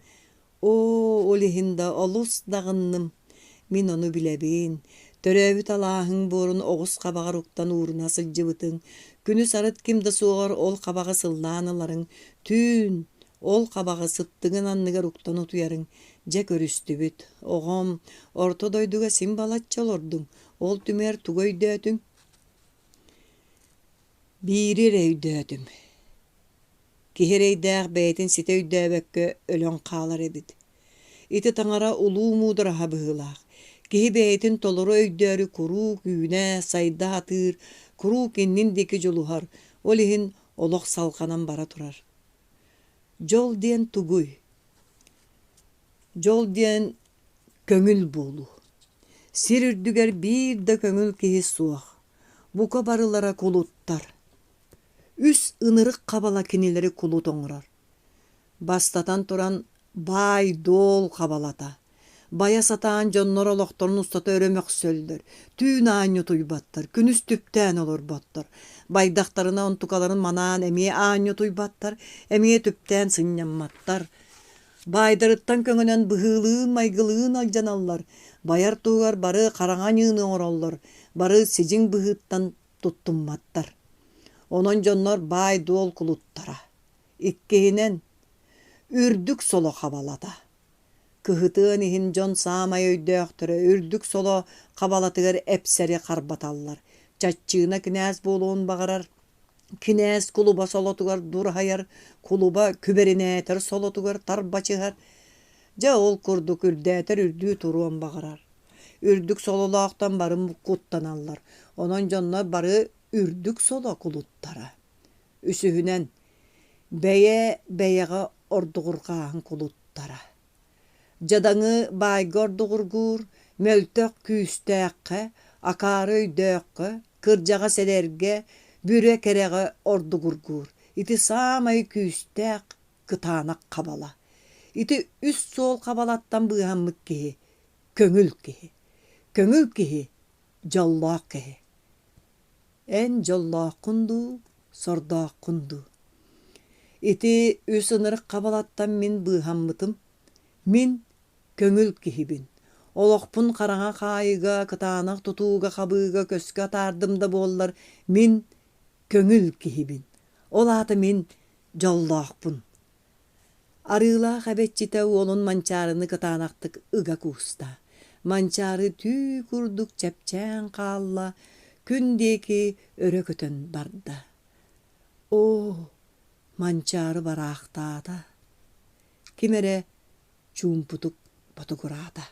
Оо, ол иһин да олус даҕынным. Мин ону билэбин. Төрөөбүт алааһыҥ буорун оҕус хабаҕар уктан ууруна сылдьыбытыҥ. Күнүс арыт ким да суоҕар ол хабаҕы сыллаан ыларыҥ. Түүн ол хабаҕы сыттыгын анныгар уктан утуйарыҥ. Дьэ көрүстүбүт. Оҕом, орто дойдуга син балачча олордуҥ. Ол түмүгэр тугу өйдөөтүҥ? Биири эрэ өйдөөтүм. Киһи эрэйдээх бэйэтин ситэ өйдөөбөккө өлөн хаалар эбит. Ити таҥара улуу муудараһа быһыылаах. Киһи бэйэтин толору өйдөөрү куруук үүнэ, сайда сатыыр, куруук иннин диэки дьулуһар, ол иһин олох салҕанан бара турар. Дьол диэн тугуй? Дьол диэн көҥүл буолуу. Сир үрдүгэр биир да көҥүл киһи суох. Бука барылара кулуттар. Үс ынырык хабала кинилэри кулут оҥорор. Бастатан туран, баай-дуол хабалата. Байа сатаан дьоннор олохторун устата өрө мөхсөллөр, түүн аанньа утуйбаттар, күнүс түптээн олорботтор. Байдахтарына онтукаларын манаан эмиэ аанньа утуйбаттар, эмиэ түптээн сынньамматтар. Баайдарыттан көҥөнөн быһыылыын-майгылыын алдьаналлар, байар туһугар бары хараҥа аньыыны оҥороллор, бары сидьиҥ быһыыттан туттумматтар. Онон дьоннор баай-дуол кулуттара. Иккиһинэн, үрдүк соло хабалата. Кыһытыан иһин дьон саамай өйдөөхтөрө үрдүк соло хабалатыгар эпсэри харбаталлар. Чаччыына кинээс буолуон баҕарар, кинээс кулуба солотугар дураһыйар, кулуба күбэринээтэр солотугар тарбачыһар. Дьэ ол курдук үрдээтэр үрдүү туруон баҕарар. Үрдүк сололоохтон бары куттаналлар, онон дьоннор бары үрдүк соло кулуттара. Үсүһүнэн, бэйэ бэйэҕэ ордуҕурҕааһын кулуттара. Дьадаҥы баайга ордуҕургуур, мөлтөх күүстээххэ, акаары өйдөөххө, кырдьаҕас эдэргэ, бүрэ кэрэҕэ ордугургуур. Ити саамай күүстээх, кытаанах хабала. Ити үс суол хабалаттан быыһаммыт киһи көҥүл киһи. Көҥүл киһи дьоллоох киһи. Эн дьоллооххун дуу, сордооххун дуу? Ити үс ынырык хабалаттан мин быыһаммытым. Мин көҥүл киһибин. Олохпун хараҥа хаайыга, кытаанах тутууга-хабыыга көскө атаардым да буоллар, мин көҥүл киһибин. Ол аата мин дьоллоохпун. Арыылаах эбэччитэ уолун Манчаарыны кытаанахтык ыга кууста. Манчаары түү курдук чэпчээн хаалла, күн диэки өрө көтөн барда. Оо, Манчаары бараахтаата. Ким эрэ чуумпутук ботугураата.